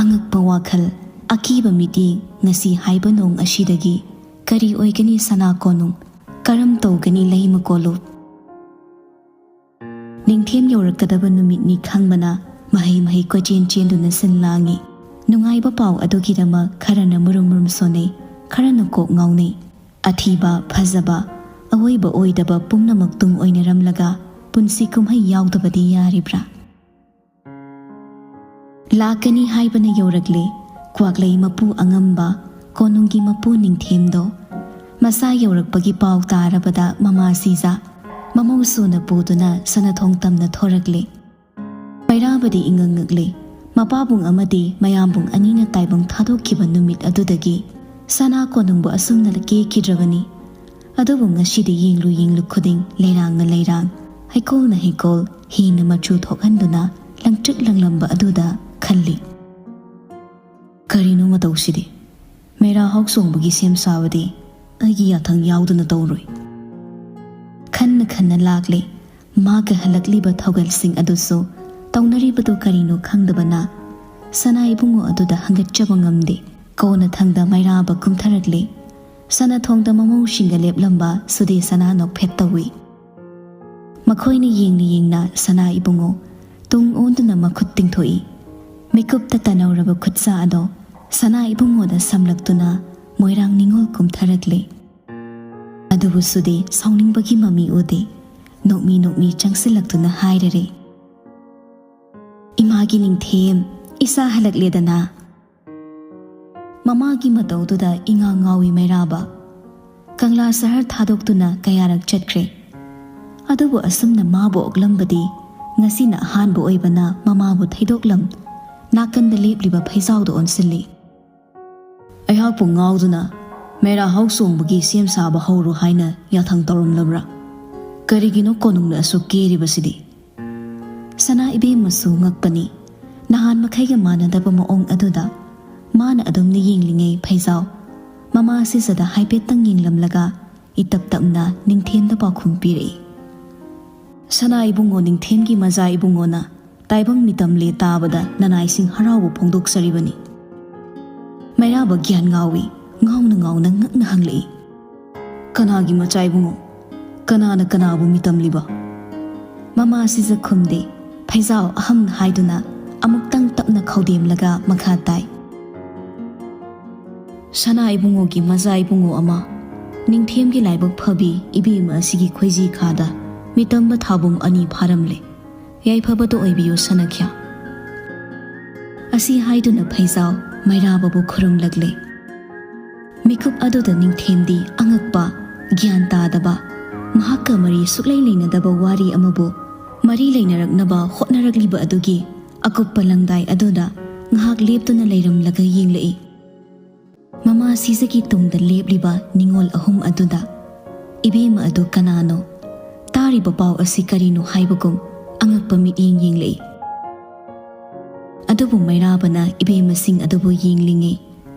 ꯑꯉꯛꯄ ꯋꯥꯈꯜ, ꯑꯀꯤꯕ ꯃꯤꯠꯌꯦꯡ, ꯉꯁꯤ ꯍꯥꯏꯕ ꯅꯣꯡ ꯑꯁꯤꯗꯒꯤ ꯀꯔꯤ ꯑꯣꯏꯒꯅꯤ ꯁꯅꯥ ꯀꯣꯅꯨꯡ? ꯀꯔꯝ ꯇꯧꯒꯅꯤ ꯂꯩꯃ ꯀꯣꯂꯨꯞ? ꯅꯤꯡꯊꯦꯝ ꯌꯧꯔꯛꯀꯗꯕ ꯅꯨꯃꯤꯠꯅꯤ ꯈꯪꯕꯅ ꯃꯍꯩ ꯃꯍꯩ ꯀꯣꯏꯆꯦꯟ ꯆꯦꯟꯗꯨꯅ ꯁꯤꯜ ꯂꯥꯡꯉꯤ꯫ ꯅꯨꯡꯉꯥꯏꯕ ꯄꯥꯎ ꯑꯗꯨꯒꯤꯗꯃꯛ ꯈꯔꯅ ꯃꯨꯔꯨꯝ ꯃꯨꯔꯨꯝ ꯁꯣꯟꯅꯩ, ꯈꯔꯅ ꯀꯣꯛ ꯉꯥꯎꯅꯩ꯫ ꯑꯊꯤꯕ, ꯐꯖꯕ, ꯑꯑꯣꯏꯕ ꯑꯣꯏꯗꯕ ꯄꯨꯝꯅꯃꯛ ꯇꯨꯡ ꯑꯣꯏꯅꯔꯝꯂꯒ ꯄꯨꯟꯁꯤ ꯀꯨꯝꯍꯩ ꯌꯥꯎꯗꯕꯗꯤ ꯌꯥꯔꯤꯕ꯭ꯔꯥ? ꯂꯥꯛꯀꯅꯤ ꯍꯥꯏꯕꯅ ꯌꯧꯔꯛꯂꯦ꯫ ꯀ꯭ꯋꯥꯛꯂꯩ ꯃꯄꯨ ꯑꯉꯝꯕ, ꯀꯣꯅꯨꯡꯒꯤ ꯃꯄꯨ ꯅꯤꯡꯊꯦꯝꯗꯣ꯫ ꯃꯁꯥ ꯌꯧꯔꯛꯄꯒꯤ ꯄꯥꯎ ꯇꯥꯔꯕꯗ ꯃꯃꯥ ꯁꯤꯖ ꯃꯃꯧ ꯁꯨꯅ ꯄꯨꯗꯨꯅ ꯁꯅꯥꯊꯣꯡ ꯇꯝꯅ ꯊꯣꯔꯛꯂꯦ꯫ ꯃꯩꯔꯥꯕꯗꯤ ꯏꯉꯛ ꯉꯛꯂꯦ꯫ ꯃꯄꯥꯕꯨꯡ ꯑꯃꯗꯤ ꯃꯌꯥꯝꯕꯨꯡ ꯑꯅꯤꯅ ꯇꯥꯏꯕꯪ ꯊꯥꯗꯣꯛꯈꯤꯕ ꯅꯨꯃꯤꯠ ꯑꯗꯨꯗꯒꯤ ꯁꯅꯥ ꯀꯣꯅꯨꯡꯕꯨ ꯑꯁꯨꯝꯅ ꯀꯦꯈꯤꯗ꯭ꯔꯕꯅꯤ꯫ ꯑꯗꯨꯕꯨ ꯉꯁꯤꯗꯤ ꯌꯦꯡꯂꯨ ꯌꯦꯡꯂꯨ ꯈꯨꯗꯤꯡ ꯂꯩꯔꯥꯡꯅ ꯂꯩꯔꯥꯡ, ꯍꯩꯀꯣꯜꯅ ꯍꯩꯀꯣꯜ ꯍꯦꯟꯅ ꯃꯆꯨ ꯊꯣꯛꯍꯟꯗꯨꯅ ꯂꯪꯇ꯭ꯔꯤꯛ ꯂꯪꯂꯝꯕ ꯑꯗꯨꯗ ꯈꯜꯂꯤ꯫ ꯀꯔꯤꯅꯣ ꯃꯇꯧꯁꯤꯗꯤ? ꯃꯩꯔꯥ ꯍꯥꯎ ꯆꯣꯡꯕꯒꯤ ꯁꯦꯝ ꯁꯥꯕꯗꯤ ꯑꯩꯒꯤ ꯌꯥꯊꯪ ꯌꯥꯎꯗꯅ ꯇꯧꯔꯣꯏ꯫ ꯈꯟꯅ ꯈꯟꯅ ꯂꯥꯛꯂꯦ꯫ ꯃꯥꯒ ꯍꯜꯂꯛꯂꯤꯕ ꯊꯧꯒꯜꯁꯤꯡ ꯑꯗꯨꯁꯨ ꯇꯧꯅꯔꯤꯕꯗꯨ ꯀꯔꯤꯅꯣ ꯈꯪꯗꯕꯅ ꯁꯅꯥ ꯏꯕꯨꯡꯉꯣ ꯑꯗꯨꯗ ꯍꯪꯒꯠꯆꯕ ꯉꯝꯗꯦ꯫ ꯀꯣꯟꯅꯊꯪꯗ ꯃꯩꯔꯥꯕ ꯀꯨꯝꯊꯔꯛꯂꯦ꯫ ꯁꯅꯥꯊꯣꯡꯗ ꯃꯃꯧꯁꯤꯡꯒ ꯂꯦꯞꯂꯝꯕ ꯁꯨꯗꯦ ꯁꯅꯥ ꯅꯣꯛꯐꯦꯠ ꯇꯧꯏ꯫ ꯃꯈꯣꯏꯅ ꯌꯦꯡꯅ ꯌꯦꯡꯅ ꯁꯅꯥ ꯏꯕꯨꯡꯉꯣ ꯇꯨꯡ ꯑꯣꯟꯗꯨꯅ ꯃꯈꯨꯠ ꯇꯤꯡꯊꯣꯛꯏ꯫ ꯃꯤꯀꯨꯞꯇ ꯇꯅꯧꯔꯕ ꯈꯨꯠꯁꯥ ꯑꯗꯣ ꯁꯅꯥ ꯏꯕꯨꯡꯉꯣꯗ ꯁꯝꯂꯛꯇꯨꯅ ꯃꯣꯏꯔꯥꯡ ꯅꯤꯉꯣꯜ ꯀꯨꯝꯊꯔꯛꯂꯦ꯫ ꯑꯗꯨꯕꯨ ꯁꯨꯗꯤ ꯁꯥꯎꯅꯤꯡꯕꯒꯤ ꯃꯃꯤ ꯎꯗꯦ꯫ ꯅꯣꯛꯃꯤ ꯅꯣꯛꯃꯤ ꯆꯪꯁꯤꯜꯂꯛꯇꯨꯅ ꯍꯥꯏꯔꯔꯦ, "ꯏꯃꯥꯒꯤ ꯅꯤꯡꯊꯦꯝ, ꯏꯆꯥ ꯍꯜꯂꯛꯂꯦꯗꯅ!" ꯃꯃꯥꯒꯤ ꯃꯇꯧꯗꯨꯗ ꯏꯉꯥꯎ ꯉꯥꯎꯏ ꯃꯩꯔꯥꯕ꯫ ꯀꯪꯂꯥ ꯁꯍꯔ ꯊꯥꯗꯣꯛꯇꯨꯅ ꯀꯌꯥꯔꯛ ꯆꯠꯈ꯭ꯔꯦ꯫ ꯑꯗꯨꯕꯨ ꯑꯁꯨꯝꯅ ꯃꯥꯕꯨ ꯑꯣꯛꯂꯝꯕꯗꯤ ꯉꯁꯤꯅ ꯑꯍꯥꯟꯕ ꯑꯣꯏꯕꯅ ꯃꯃꯥꯕꯨ ꯊꯩꯗꯣꯛꯂꯝ ꯅꯥꯀꯟꯗ ꯂꯦꯞꯂꯤꯕ ꯐꯩꯖꯥꯎꯗ ꯑꯣꯟꯁꯤꯜꯂꯤ꯫ "ꯑꯩꯍꯥꯛꯄꯨ ꯉꯥꯎꯗꯨꯅ ꯃꯩꯔꯥ ꯍꯧ ꯆꯣꯡꯕꯒꯤ ꯁꯦꯝ ꯁꯥꯕ ꯍꯧꯔꯣ ꯍꯥꯏꯅ ꯌꯥꯊꯪ ꯇꯧꯔꯝꯂꯕ꯭ꯔꯥ? ꯀꯔꯤꯒꯤꯅꯣ ꯀꯣꯅꯨꯡꯅ ꯑꯁꯨꯛ ꯀꯦꯔꯤꯕꯁꯤꯗꯤ?" ꯁꯅꯥ ꯏꯕꯦꯝꯃꯁꯨ ꯉꯛꯄꯅꯤ꯫ ꯅꯍꯥꯟ ꯃꯈꯩꯒ ꯃꯥꯟꯅꯗꯕ ꯃꯑꯣꯡ ꯑꯗꯨꯗ ꯃꯥꯅ ꯑꯗꯨꯝꯅ ꯌꯦꯡꯂꯤꯉꯩ ꯐꯩꯖꯥꯎ ꯃꯃꯥ ꯁꯤꯖꯗ ꯍꯥꯏꯐꯦꯠꯇꯪ ꯌꯦꯡꯂꯝꯂꯒ ꯏꯇꯞ ꯇꯞꯅ ꯅꯤꯡꯊꯦꯝꯗ ꯄꯥꯎꯈꯨꯝ ꯄꯤꯔꯛꯏ꯫ "ꯁꯅꯥ ꯏꯕꯨꯡꯉꯣ ꯅꯤꯡꯊꯦꯝꯒꯤ ꯃꯖꯥ ꯏꯕꯨꯡꯉꯣꯅ ꯇꯥꯏꯕꯪ ꯃꯤꯇꯝꯂꯦ ꯇꯥꯕꯗ ꯅꯅꯥꯏꯁꯤꯡ ꯍꯔꯥꯎꯕ ꯐꯣꯡꯗꯣꯛꯆꯔꯤꯕꯅꯤ꯫" ꯃꯩꯔꯥꯕ ꯒ꯭ꯌꯥꯟ ꯉꯥꯎꯏ, ꯉꯥꯎꯅ ꯉꯥꯎꯅ ꯉꯛꯅ ꯍꯪꯂꯛꯏ, "ꯀꯅꯥꯒꯤ ꯃꯆꯥ ꯏꯕꯨꯡꯉꯣ? ꯀꯅꯥꯅ ꯀꯅꯥꯕꯨ ꯃꯤꯇꯝꯂꯤꯕ?" ꯃꯃꯥ ꯁꯤꯖ ꯈꯨꯝꯗꯦ꯫ ꯐꯩꯖꯥꯎ ꯑꯍꯝ ꯍꯥꯏꯗꯨꯅ ꯑꯃꯨꯛꯇꯪ ꯇꯞꯅ ꯈꯧꯗꯦꯝꯂꯒ ꯃꯈꯥ ꯇꯥꯏ, "ꯁꯅꯥ ꯏꯕꯨꯡꯉꯣꯒꯤ ꯃꯆꯥ ꯏꯕꯨꯡꯉꯣ ꯑꯃ, ꯅꯤꯡꯊꯦꯝꯒꯤ ꯂꯥꯏꯕꯛ ꯐꯕꯤ ꯏꯕꯦꯝꯃ ꯑꯁꯤꯒꯤ ꯈꯣꯏꯖꯤ ꯈꯥꯗ ꯃꯤꯇꯝꯕ ꯊꯥꯕꯨꯡ ꯑꯅꯤ ꯐꯥꯔꯝꯂꯦ꯫ ꯌꯥꯏꯐꯕꯗꯣ ꯑꯣꯏꯕꯤꯌꯨ ꯁꯅꯥꯈ꯭ꯌꯥ꯫" ꯑꯁꯤ ꯍꯥꯏꯗꯨꯅ ꯐꯩꯖꯥꯎ ꯃꯩꯔꯥꯕꯕꯨ ꯈꯨꯔꯨꯝꯂꯛꯂꯦ꯫ ꯃꯤꯀꯨꯞ ꯑꯗꯨꯗ ꯅꯤꯡꯊꯦꯝꯗꯤ ꯑꯉꯛꯄ, ꯒ꯭ꯌꯥꯟ ꯇꯥꯗꯕ, ꯃꯍꯥꯛꯀ ꯃꯔꯤ ꯁꯨꯛꯂꯩ ꯂꯩꯅꯗꯕ ꯋꯥꯔꯤ ꯑꯃꯕꯨ ꯃꯔꯤ ꯂꯩꯅꯔꯛꯅꯕ ꯍꯣꯠꯅꯔꯛꯂꯤꯕ ꯑꯗꯨꯒꯤ ꯑꯀꯨꯞꯄ ꯂꯪꯗꯥꯏ ꯑꯗꯨꯗ ꯉꯥꯏꯍꯥꯛ ꯂꯦꯞꯇꯨꯅ ꯂꯩꯔꯝꯂꯒ ꯌꯦꯡꯂꯛꯏ꯫ ꯃꯃꯥ ꯁꯤꯖꯒꯤ ꯇꯨꯡꯗ ꯂꯦꯞꯂꯤꯕ ꯅꯤꯉꯣꯜ ꯑꯍꯨꯝ ꯑꯗꯨꯗ, "ꯏꯕꯦꯝꯃ ꯑꯗꯨ ꯀꯅꯥꯅꯣ? ꯇꯥꯔꯤꯕ ꯄꯥꯎ ꯑꯁꯤ ꯀꯔꯤꯅꯣ?" ꯍꯥꯏꯕꯒꯨꯝ ꯑꯉꯛꯄ ꯃꯤꯠꯌꯦꯡ ꯌꯦꯡꯂꯛꯏ꯫ ꯑꯗꯨꯕꯨ ꯃꯩꯔꯥꯕꯅ ꯏꯕꯦꯝꯃꯁꯤꯡ ꯑꯗꯨꯕꯨ ꯌꯦꯡꯂꯤꯉꯩ,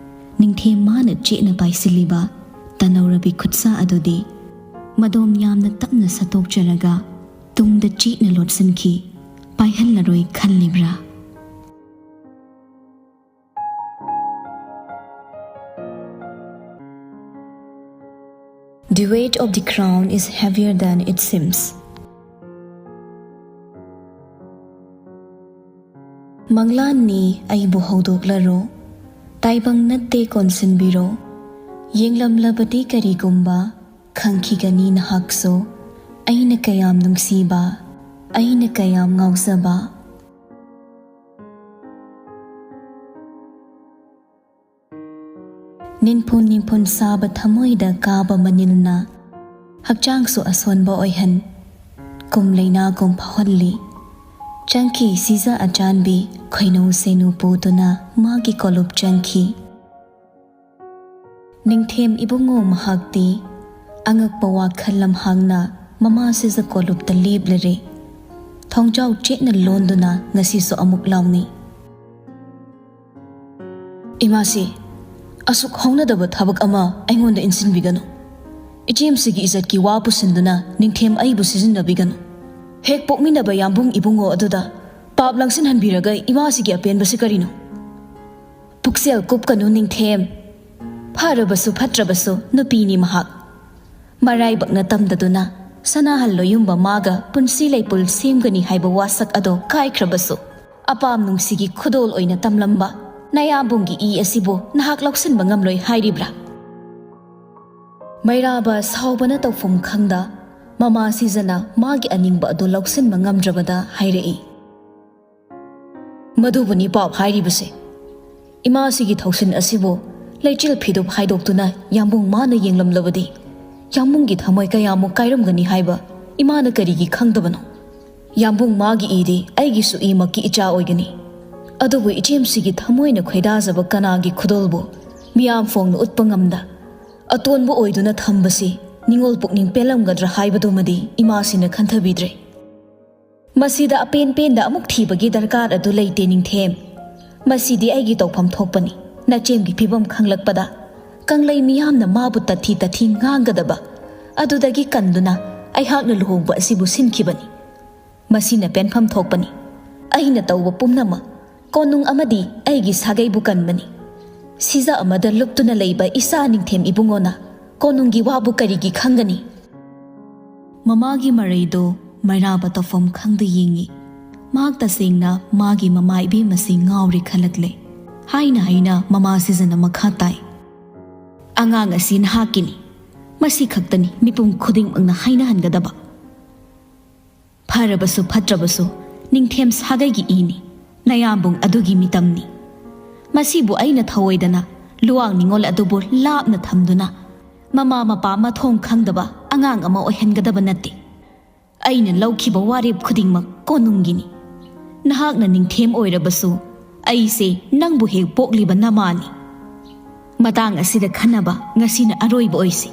ꯅꯤꯡꯊꯦꯝ ꯃꯥꯅ ꯆꯦꯠꯅ ꯄꯥꯏꯁꯤꯜꯂꯤꯕ ꯇꯅꯧꯔꯕꯤ ꯈꯨꯠꯁꯥ ꯑꯗꯨꯗꯤ ꯃꯗꯣꯝ ꯌꯥꯝꯅ ꯇꯞꯅ ꯁꯠꯇꯣꯛꯆꯔꯒ ꯇꯨꯡꯗ ꯆꯦꯠꯅ ꯂꯣꯠꯁꯤꯟꯈꯤ꯫ ꯄꯥꯏꯍꯜꯂꯔꯣꯏ ꯈꯜꯂꯤꯕ꯭ꯔꯥ? The weight of the crown is heavier than it seems. ꯃꯪꯂꯥꯟꯅꯤ ꯑꯩꯕꯨ ꯍꯧꯗꯣꯛꯂꯔꯣ, ꯇꯥꯏꯕꯪ ꯅꯠꯇꯦ ꯀꯣꯟꯁꯤꯟꯕꯤꯔꯣ꯫ ꯌꯦꯡꯂꯝꯂꯕꯗꯤ ꯀꯔꯤꯒꯨꯝꯕ ꯈꯪꯈꯤꯒꯅꯤ ꯅꯍꯥꯛꯁꯨ, ꯑꯩꯅ ꯀꯌꯥꯝ ꯅꯨꯡꯁꯤꯕ, ꯑꯩꯅ ꯀꯌꯥꯝ ꯉꯥꯎꯖꯕ꯫ ꯅꯤꯟꯐꯨꯟ ꯅꯤꯟꯐꯨꯟ ꯁꯥꯕ ꯊꯃꯣꯏꯗ ꯀꯥꯕ ꯃꯅꯤꯜꯅ ꯍꯛꯆꯥꯡꯁꯨ ꯑꯁꯣꯟꯕ ꯑꯣꯏꯍꯟ, ꯀꯨꯝ ꯂꯩꯅꯥꯒꯨꯝ ꯐꯥꯎꯍꯜꯂꯤ꯫ ꯆꯪꯈꯤ ꯁꯤꯖ ꯑꯆꯥꯟꯕꯤ ꯈꯣꯏꯅꯧ ꯁꯦꯅꯨ ꯄꯨꯗꯨꯅ ꯃꯥꯒꯤ ꯀꯣꯂꯨꯞ ꯆꯪꯈꯤ꯫ ꯅꯤꯡꯊꯦꯝ ꯏꯕꯨꯡꯉꯣ ꯃꯍꯥꯛꯇꯤ ꯑꯉꯛꯄ ꯋꯥꯈꯜ ꯂꯝꯍꯥꯡꯅ ꯃꯃꯥ ꯁꯤꯖ ꯀꯣꯂꯨꯞꯇ ꯂꯦꯞꯂꯔꯦ꯫ ꯊꯣꯡꯖꯥꯎ ꯆꯦꯠꯅ ꯂꯣꯟꯗꯨꯅ ꯉꯁꯤꯁꯨ ꯑꯃꯨꯛ ꯂꯥꯎꯅꯤ꯫ ꯏꯃꯥꯁꯤ, ꯑꯁꯨꯛ ꯍꯧꯅꯗꯕ ꯊꯕꯛ ꯑꯃ ꯑꯩꯉꯣꯟꯗ ꯏꯟꯁꯤꯟꯕꯤꯒꯅꯨ꯫ ꯏꯆꯦꯝꯁꯤꯒꯤ ꯏꯖꯠꯀꯤ ꯋꯥ ꯄꯨꯁꯤꯟꯗꯨꯅ ꯅꯤꯡꯊꯦꯝ ꯑꯩꯕꯨ ꯁꯤꯖꯤꯟꯅꯕꯤꯒꯅꯨ꯫ ꯍꯦꯛ ꯄꯣꯛꯃꯤꯟꯅꯕ ꯌꯥꯝꯕꯨꯡ ꯏꯕꯨꯡꯉꯣ ꯑꯗꯨꯗ ꯄꯥꯞ ꯂꯪꯁꯤꯟꯍꯟꯕꯤꯔꯒ ꯏꯃꯥꯁꯤꯒꯤ ꯑꯄꯦꯟꯕꯁꯤ ꯀꯔꯤꯅꯣ? ꯄꯨꯛꯆꯦꯜ ꯀꯨꯞꯀꯅꯨ ꯅꯤꯡꯊꯦꯝ꯫ ꯐꯔꯕꯁꯨ ꯐꯠꯇ꯭ꯔꯕꯁꯨ ꯅꯨꯄꯤꯅꯤ ꯃꯍꯥꯛ꯫ ꯃꯔꯥꯏꯕꯛꯅ ꯇꯝꯗꯗꯨꯅ ꯁꯅꯥꯍꯜ ꯂꯣꯌꯨꯝꯕ ꯃꯥꯒ ꯄꯨꯟꯁꯤ ꯂꯩꯄꯨꯜ ꯁꯦꯝꯒꯅꯤ ꯍꯥꯏꯕ ꯋꯥꯁꯛ ꯑꯗꯣ ꯀꯥꯏꯈ꯭ꯔꯕꯁꯨ, ꯑꯄꯥꯝ ꯅꯨꯡꯁꯤꯒꯤ ꯈꯨꯗꯣꯜ ꯑꯣꯏꯅ ꯇꯝꯂꯝꯕ ꯅꯌꯥꯝꯕꯨꯡꯒꯤ ꯏ ꯑꯁꯤꯕꯨ ꯅꯍꯥꯛ ꯂꯧꯁꯤꯟꯕ ꯉꯝꯂꯣꯏ ꯍꯥꯏꯔꯤꯕ꯭ꯔꯥ? ꯃꯩꯔꯥꯕ ꯁꯥꯎꯕꯅ ꯇꯧꯐꯝ ꯈꯪꯗ, ꯃꯃꯥ ꯁꯤꯖꯅ ꯃꯥꯒꯤ ꯑꯅꯤꯡꯕ ꯑꯗꯨ ꯂꯧꯁꯤꯟꯕ ꯉꯝꯗ꯭ꯔꯕꯗ ꯍꯥꯏꯔꯛꯏ꯫ ꯃꯗꯨꯕꯨꯅꯤ ꯄꯥꯞ ꯍꯥꯏꯔꯤꯕꯁꯦ꯫ ꯏꯃꯥꯁꯤꯒꯤ ꯊꯧꯁꯤꯟ ꯑꯁꯤꯕꯨ ꯂꯩꯆꯤꯜ ꯐꯤꯗꯨꯞ ꯍꯥꯏꯗꯣꯛꯇꯨꯅ ꯌꯥꯝꯕꯨꯡ ꯃꯥꯅ ꯌꯦꯡꯂꯝꯂꯕꯗꯤ, ꯌꯥꯝꯕꯨꯡꯒꯤ ꯊꯃꯣꯏ ꯀꯌꯥꯃꯨꯛ ꯀꯥꯏꯔꯝꯒꯅꯤ ꯍꯥꯏꯕ ꯏꯃꯥꯅ ꯀꯔꯤꯒꯤ ꯈꯪꯗꯕꯅꯣ? ꯌꯥꯝꯕꯨꯡ ꯃꯥꯒꯤ ꯏꯗꯤ ꯑꯩꯒꯤꯁꯨ ꯏꯃꯛꯀꯤ ꯏꯆꯥ ꯑꯣꯏꯒꯅꯤ꯫ ꯑꯗꯨꯕꯨ ꯏꯆꯦꯝꯁꯤꯒꯤ ꯊꯃꯣꯏꯅ ꯈꯣꯏꯗꯥꯖꯕ ꯀꯅꯥꯒꯤ ꯈꯨꯗꯣꯜꯕꯨ ꯃꯤꯌꯥꯝ ꯐꯣꯡꯅ ꯎꯠꯄ ꯉꯝꯗ ꯑꯇꯣꯟꯕ ꯑꯣꯏꯗꯨꯅ ꯊꯝꯕꯁꯤ ꯅꯤꯉꯣꯜ ꯄꯨꯛꯅꯤꯡ ꯄꯦꯜꯂꯝꯒꯗ꯭ꯔꯥ ꯍꯥꯏꯕꯗꯨꯃꯗꯤ ꯏꯃꯥꯁꯤꯅ ꯈꯟꯊꯕꯤꯗ꯭ꯔꯦ꯫ ꯃꯁꯤꯗ ꯑꯄꯦꯟ ꯄꯦꯟꯗ ꯑꯃꯨꯛ ꯊꯤꯕꯒꯤ ꯗꯔꯀꯥꯔ ꯑꯗꯨ ꯂꯩꯇꯦ ꯅꯤꯡꯊꯦꯝ꯫ ꯃꯁꯤꯗꯤ ꯑꯩꯒꯤ ꯇꯧꯐꯝ ꯊꯣꯛꯄꯅꯤ꯫ ꯅꯆꯦꯝꯒꯤ ꯐꯤꯕꯝ ꯈꯪꯂꯛꯄꯗ ꯀꯪꯂꯩ ꯃꯤꯌꯥꯝꯅ ꯃꯥꯕꯨ ꯇꯠꯊꯤ ꯇꯠꯊꯤ ꯉꯥꯡꯒꯗꯕ ꯑꯗꯨꯗꯒꯤ ꯀꯟꯗꯨꯅ ꯑꯩꯍꯥꯛꯅ ꯂꯨꯍꯣꯡꯕ ꯑꯁꯤꯕꯨ ꯁꯤꯟꯈꯤꯕꯅꯤ꯫ ꯃꯁꯤꯅ ꯄꯦꯟꯐꯝ ꯊꯣꯛꯄꯅꯤ꯫ ꯑꯩꯅ ꯇꯧꯕ ꯄꯨꯝꯅꯃꯛ ꯀꯣꯅꯨꯡ ꯑꯃꯗꯤ ꯑꯩꯒꯤ ꯁꯥꯒꯩꯕꯨ ꯀꯟꯕꯅꯤ꯫ ꯁꯤꯖ ꯑꯃꯗ ꯂꯨꯞꯇꯨꯅ ꯂꯩꯕ ꯏꯆꯥ ꯅꯤꯡꯊꯦꯝ ꯏꯕꯨꯡꯉꯣꯅ ꯀꯣꯅꯨꯡꯒꯤ ꯋꯥꯕꯨ ꯀꯔꯤꯒꯤ ꯈꯪꯒꯅꯤ? ꯃꯃꯥꯒꯤ ꯃꯔꯩꯗꯣ ꯃꯩꯔꯥꯕ ꯇꯧꯐꯝ ꯈꯪꯗ ꯌꯦꯡꯉꯤ꯫ ꯃꯍꯥꯛ ꯇꯁꯦꯡꯅ ꯃꯥꯒꯤ ꯃꯃꯥ ꯏꯕꯦꯝ ꯑꯁꯤ ꯉꯥꯎꯔꯦ ꯈꯜꯂꯛꯂꯦ꯫ ꯍꯥꯏꯅ ꯍꯥꯏꯅ ꯃꯃꯥ ꯁꯤꯖꯅ ꯃꯈꯥ ꯇꯥꯏ, "ꯑꯉꯥꯡ ꯑꯁꯤ ꯅꯍꯥꯛꯀꯤꯅꯤ꯫ ꯃꯁꯤ ꯈꯛꯇꯅꯤ ꯃꯤꯄꯨꯝ ꯈꯨꯗꯤꯡꯃꯛꯅ ꯍꯥꯏꯅꯍꯟꯒꯗꯕ꯫ ꯐꯔꯕꯁꯨ ꯐꯠꯇ꯭ꯔꯕꯁꯨ ꯅꯤꯡꯊꯦꯝ ꯁꯥꯒꯩꯒꯤ ꯏꯅꯤ, ꯅꯌꯥꯝꯕꯨꯡ ꯑꯗꯨꯒꯤ ꯃꯤꯇꯝꯅꯤ꯫ ꯃꯁꯤꯕꯨ ꯑꯩꯅ ꯊꯧꯑꯣꯏꯗꯅ ꯂꯨꯋꯥꯡ ꯅꯤꯉꯣꯜ ꯑꯗꯨꯕꯨ ꯂꯥꯞꯅ ꯊꯝꯗꯨꯅ ꯃꯃꯥ ꯃꯄꯥ ꯃꯊꯣꯡ ꯈꯪꯗꯕ ꯑꯉꯥꯡ ꯑꯃ ꯑꯣꯏꯍꯟꯒꯗꯕ ꯅꯠꯇꯦ꯫ ꯑꯩꯅ ꯂꯧꯈꯤꯕ ꯋꯥꯔꯦꯞ ꯈꯨꯗꯤꯡꯃꯛ ꯀꯣꯅꯨꯡꯒꯤꯅꯤ꯫ ꯅꯍꯥꯛꯅ ꯅꯤꯡꯊꯦꯝ ꯑꯣꯏꯔꯕꯁꯨ ꯑꯩꯁꯦ ꯅꯪꯕꯨ ꯍꯦꯛ ꯄꯣꯛꯂꯤꯕ ꯅꯃꯥꯅꯤ꯫ ꯃꯇꯥꯡ ꯑꯁꯤꯗ ꯈꯟꯅꯕ ꯉꯁꯤꯅ ꯑꯔꯣꯏꯕ ꯑꯣꯏꯁꯤ꯫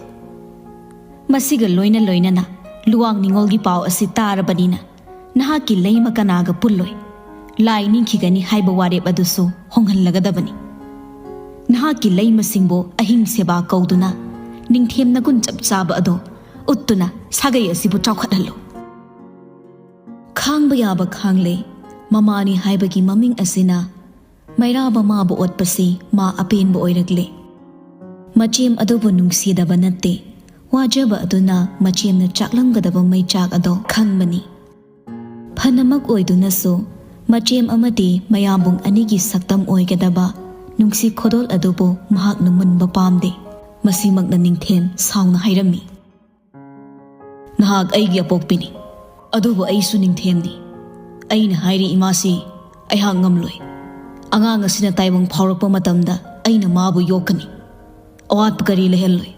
ꯃꯁꯤꯒ ꯂꯣꯏꯅ ꯂꯣꯏꯅꯅ ꯂꯨꯋꯥꯡ ꯅꯤꯉꯣꯜꯒꯤ ꯄꯥꯎ ꯑꯁꯤ ꯇꯥꯔꯕꯅꯤꯅ ꯅꯍꯥꯛꯀꯤ ꯂꯩꯃ ꯀꯅꯥꯒ ꯄꯨꯜꯂꯣꯏ꯫ ꯂꯥꯏ ꯅꯤꯡꯈꯤꯒꯅꯤ ꯍꯥꯏꯕ ꯋꯥꯔꯦꯞ ꯑꯗꯨꯁꯨ ꯍꯣꯡꯍꯜꯂꯒꯗꯕꯅꯤ꯫ ꯅꯍꯥꯛꯀꯤ ꯂꯩꯃꯁꯤꯡꯕꯨ ꯑꯍꯤꯡ ꯁꯦꯕꯥ ꯀꯧꯗꯨꯅ ꯅꯤꯡꯊꯦꯝ ꯅꯒꯨꯟ ꯆꯞ ꯆꯥꯕ ꯑꯗꯨ ꯎꯠꯇꯨꯅ ꯁꯥꯒꯩ ꯑꯁꯤꯕꯨ ꯆꯥꯎꯈꯠꯍꯜꯂꯨ꯫" ꯈꯥꯡꯕ ꯌꯥꯕ ꯈꯥꯡꯂꯦ꯫ ꯃꯃꯥꯅꯤ ꯍꯥꯏꯕꯒꯤ ꯃꯃꯤꯡ ꯑꯁꯤꯅ ꯃꯩꯔꯥꯕ ꯃꯥꯕꯨ ꯑꯣꯠꯄꯁꯤ ꯃꯥ ꯑꯄꯦꯟꯕ ꯑꯣꯏꯔꯛꯂꯦ꯫ ꯃꯆꯦꯝ ꯑꯗꯨꯕꯨ ꯅꯨꯡꯁꯤꯗꯕ ꯅꯠꯇꯦ, ꯋꯥꯖꯕ ꯑꯗꯨꯅ ꯃꯆꯦꯝꯅ ꯆꯥꯛꯂꯝꯒꯗꯕ ꯃꯩꯆꯥꯛ ꯑꯗꯣ ꯈꯪꯕꯅꯤ꯫ ꯐꯅꯃꯛ ꯑꯣꯏꯗꯨꯅꯁꯨ ꯃꯆꯦꯝ ꯑꯃꯗꯤ ꯃꯌꯥꯝꯕꯨꯡ ꯑꯅꯤꯒꯤ ꯁꯛꯇꯝ ꯑꯣꯏꯒꯗꯕ ꯅꯨꯡꯁꯤ ꯈꯣꯗꯣꯜ ꯑꯗꯨꯕꯨ ꯃꯍꯥꯛꯅ ꯃꯨꯟꯕ ꯄꯥꯝꯗꯦ꯫ ꯃꯁꯤꯃꯛꯅ ꯅꯤꯡꯊꯦꯝ ꯁꯥꯎꯅ ꯍꯥꯏꯔꯝꯃꯤ꯫ "ꯅꯍꯥꯛ ꯑꯩꯒꯤ ꯑꯄꯣꯛꯄꯤꯅꯤ, ꯑꯗꯨꯕꯨ ꯑꯩꯁꯨ ꯅꯤꯡꯊꯦꯝꯅꯤ꯫ ꯑꯩꯅ ꯍꯥꯏꯔꯤ ꯏꯃꯥꯁꯤ ꯑꯩꯍꯥꯛ ꯉꯝꯂꯣꯏ꯫ ꯑꯉꯥꯡ ꯑꯁꯤꯅ ꯇꯥꯏꯕꯪ ꯐꯥꯎꯔꯛꯄ ꯃꯇꯝꯗ ꯑꯩꯅ ꯃꯥꯕꯨ ꯌꯣꯛꯀꯅꯤ꯫ ꯑꯋꯥꯠꯄ ꯀꯔꯤ ꯂꯩꯍꯜꯂꯣꯏ꯫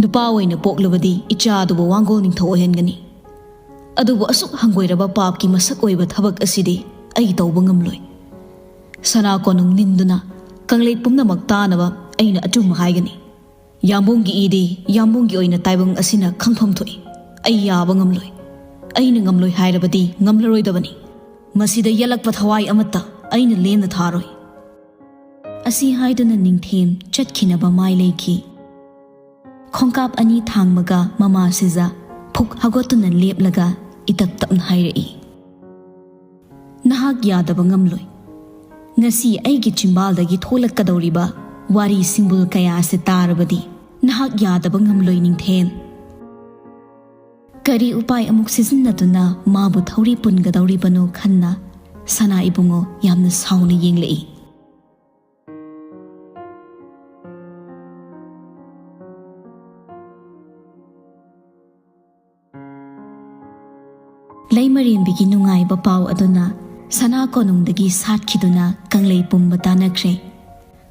ꯅꯨꯄꯥ ꯑꯣꯏꯅ ꯄꯣꯛꯂꯕꯗꯤ ꯏꯆꯥ ꯑꯗꯨꯕꯨ ꯋꯥꯡꯒꯣꯜ ꯅꯤꯡꯊꯧ ꯑꯣꯏꯍꯟꯒꯅꯤ꯫ ꯑꯗꯨꯕꯨ ꯑꯁꯨꯛ ꯍꯪꯒꯣꯏꯔꯕ ꯄꯥꯞꯀꯤ ꯃꯁꯛ ꯑꯣꯏꯕ ꯊꯕꯛ ꯑꯁꯤꯗꯤ ꯑꯩ ꯇꯧꯕ ꯉꯝꯂꯣꯏ꯫" ꯁꯅꯥ ꯀꯣꯅꯨꯡ ꯅꯤꯟꯗꯨꯅ ꯀꯪꯂꯩ ꯄꯨꯝꯅꯃꯛ ꯇꯥꯅꯕ ꯑꯩꯅ ꯑꯆꯨꯝꯕ ꯍꯥꯏꯒꯅꯤ꯫ ꯌꯥꯝꯕꯨꯡꯒꯤ ꯏꯗꯤ ꯌꯥꯝꯕꯨꯡꯒꯤ ꯑꯣꯏꯅ ꯇꯥꯏꯕꯪ ꯑꯁꯤꯅ ꯈꯪꯐꯝ ꯊꯣꯛꯏ꯫ ꯑꯩ ꯌꯥꯕ ꯉꯝꯂꯣꯏ꯫ ꯑꯩꯅ ꯉꯝꯂꯣꯏ ꯍꯥꯏꯔꯕꯗꯤ ꯉꯝꯂꯔꯣꯏꯗꯕꯅꯤ꯫ ꯃꯁꯤꯗ ꯌꯦꯠꯂꯛꯄ ꯊꯋꯥꯏ ꯑꯃꯠꯇ ꯑꯩꯅ ꯂꯦꯝꯅ ꯊꯥꯔꯣꯏ꯫ ꯑꯁꯤ ꯍꯥꯏꯗꯨꯅ ꯅꯤꯡꯊꯦꯝ ꯆꯠꯈꯤꯅꯕ ꯃꯥꯏ ꯂꯩꯈꯤ꯫ ꯈꯣꯡꯀꯥꯞ ꯑꯅꯤ ꯊꯥꯡꯕꯒ ꯃꯃꯥ ꯁꯤꯖ ꯐꯨꯛ ꯍꯧꯒꯠꯇꯨꯅ ꯂꯦꯞꯂꯒ ꯏꯇꯞ ꯇꯞꯅ ꯍꯥꯏꯔꯛꯏ, "ꯅꯍꯥꯛ ꯌꯥꯗꯕ ꯉꯝꯂꯣꯏ꯫ ꯉꯁꯤ ꯑꯩꯒꯤ ꯆꯤꯝꯕꯥꯜꯗꯒꯤ ꯊꯣꯛꯂꯛꯀꯗꯧꯔꯤꯕ ꯋꯥꯔꯤ ꯁꯤꯡꯕꯨꯜ ꯀꯌꯥ ꯑꯁꯤ ꯇꯥꯔꯕꯗꯤ ꯅꯍꯥꯛ ꯌꯥꯗꯕ ꯉꯝꯂꯣꯏ ꯅꯤꯡꯊꯦꯝ꯫" ꯀꯔꯤ ꯎꯄꯥꯏ ꯑꯃꯨꯛ ꯁꯤꯖꯤꯟꯅꯗꯨꯅ ꯃꯥꯕꯨ ꯊꯧꯔꯤ ꯄꯨꯟꯒꯗꯧꯔꯤꯕꯅꯣ ꯈꯟꯅ ꯁꯅꯥ ꯏꯕꯨꯡꯉꯣ ꯌꯥꯝꯅ ꯁꯥꯎꯅ ꯌꯦꯡꯂꯛꯏ꯫ ꯂꯩꯃꯔꯦꯝꯕꯤꯒꯤ ꯅꯨꯡꯉꯥꯏꯕ ꯄꯥꯎ ꯑꯗꯨꯅ ꯁꯅꯥ ꯀꯣꯅꯨꯡꯗꯒꯤ ꯁꯥꯠꯈꯤꯗꯨꯅ ꯀꯪꯂꯩ ꯄꯨꯝꯕ ꯇꯥꯅꯈ꯭ꯔꯦ꯫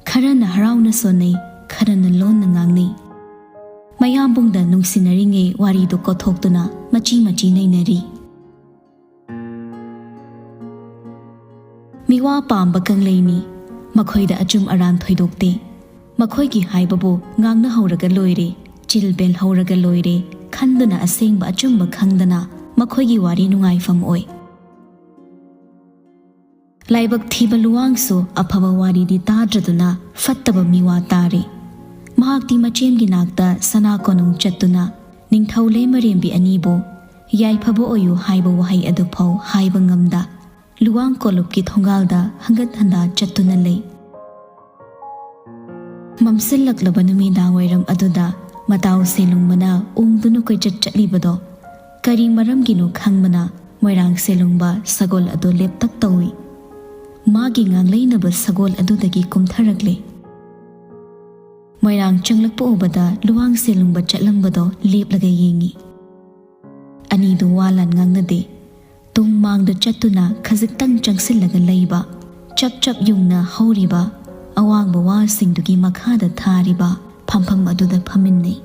ꯈꯔꯅ ꯍꯔꯥꯎꯅ ꯁꯣꯟꯅꯩ, ꯈꯔꯅ ꯂꯣꯟꯅ ꯉꯥꯡꯅꯩ꯫ ꯃꯌꯥꯝꯕꯨꯡꯗ ꯅꯨꯡꯁꯤꯅꯔꯤꯉꯩ ꯋꯥꯔꯤꯗꯨ ꯀꯣꯊꯣꯛꯇꯨꯅ ꯃꯆꯤ ꯃꯆꯤ ꯅꯩꯅꯔꯤ꯫ ꯃꯤꯋꯥ ꯄꯥꯝꯕ ꯀꯪꯂꯩꯅꯤ꯫ ꯃꯈꯣꯏꯗ ꯑꯆꯨꯝ ꯑꯔꯥꯟ ꯊꯣꯏꯗꯣꯛꯇꯦ꯫ ꯃꯈꯣꯏꯒꯤ ꯍꯥꯏꯕꯕꯨ ꯉꯥꯡꯅꯍꯧꯔꯒ ꯂꯣꯏꯔꯦ, ꯆꯤꯜ ꯕꯦꯜꯍꯧꯔꯒ ꯂꯣꯏꯔꯦ ꯈꯟꯗꯨꯅ ꯑꯁꯦꯡꯕ ꯑꯆꯨꯝꯕ ꯈꯪꯗꯅ ꯃꯈꯣꯏꯒꯤ ꯋꯥꯔꯤ ꯅꯨꯡꯉꯥꯏꯐꯝ ꯑꯣꯏ꯫ ꯂꯥꯏꯕꯛ ꯊꯤꯕ ꯂꯨꯋꯥꯡꯁꯨ ꯑꯐꯕ ꯋꯥꯔꯤꯗꯤ ꯇꯥꯗ꯭ꯔꯗꯨꯅ ꯐꯠꯇꯕ ꯃꯤꯋꯥ ꯇꯥꯔꯦ꯫ ꯃꯍꯥꯛꯇꯤ ꯃꯆꯦꯝꯒꯤ ꯅꯥꯛꯇ ꯁꯅꯥ ꯀꯣꯅꯨꯡ ꯆꯠꯇꯨꯅ ꯅꯤꯡꯊꯧ ꯂꯩꯃꯔꯦꯝꯕꯤ ꯑꯅꯤꯕꯨ ꯌꯥꯏꯐꯕ ꯑꯣꯏꯌꯨ ꯍꯥꯏꯕ ꯋꯥꯍꯩ ꯑꯗꯨꯐꯥꯎ ꯍꯥꯏꯕ ꯉꯝꯗ ꯂꯨꯋꯥꯡ ꯀꯣꯂꯨꯞꯀꯤ ꯊꯣꯡꯒꯥꯜꯗ ꯍꯪꯒꯠ ꯍꯟꯗꯥ ꯆꯠꯇꯨꯅ ꯂꯩ꯫ ꯃꯝꯁꯤꯜꯂꯛꯂꯕ ꯅꯨꯃꯤꯗꯥꯡ ꯋꯥꯏꯔꯝ ꯑꯗꯨꯗ ꯃꯇꯥꯎ ꯁꯦꯂꯨꯡꯕꯅ ꯎꯪꯗꯨꯅ ꯀꯣꯏꯆꯠ ꯆꯠꯂꯤꯕꯗꯣ ꯀꯔꯤ ꯃꯔꯝꯒꯤꯅꯣ ꯈꯪꯕꯅ ꯃꯣꯏꯔꯥꯡ ꯁꯦꯂꯨꯡꯕ ꯁꯒꯣꯜ ꯑꯗꯨ ꯂꯦꯞꯇꯛ ꯇꯧꯏ꯫ ꯃꯥꯒꯤ ꯉꯥꯡꯂꯩꯅꯕ ꯁꯒꯣꯜ ꯑꯗꯨꯗꯒꯤ ꯀꯨꯝꯊꯔꯛꯂꯦ꯫ ꯃꯣꯏꯔꯥꯡ ꯆꯪꯂꯛꯄ ꯎꯕꯗ ꯂꯨꯋꯥꯡ ꯁꯦꯂꯨꯡꯕ ꯆꯠꯂꯝꯕꯗꯣ ꯂꯦꯞꯂꯒ ꯌꯦꯡꯏ꯫ ꯑꯅꯤꯗꯨ ꯋꯥ ꯂꯥꯟ ꯉꯥꯡꯅꯗꯦ꯫ ꯇꯨꯡ ꯃꯥꯡꯗ ꯆꯠꯇꯨꯅ ꯈꯖꯤꯛꯇꯪ ꯆꯪꯁꯤꯜꯂꯒ ꯂꯩꯕ, ꯆꯞ ꯆꯞ ꯌꯨꯡꯅ ꯍꯧꯔꯤꯕ ꯑꯋꯥꯡꯕ ꯋꯥꯁꯤꯡꯗꯨꯒꯤ ꯃꯈꯥꯗ ꯊꯥꯔꯤꯕ ꯐꯝꯐꯝ ꯑꯗꯨꯗ ꯐꯝꯃꯤꯟꯅꯩ꯫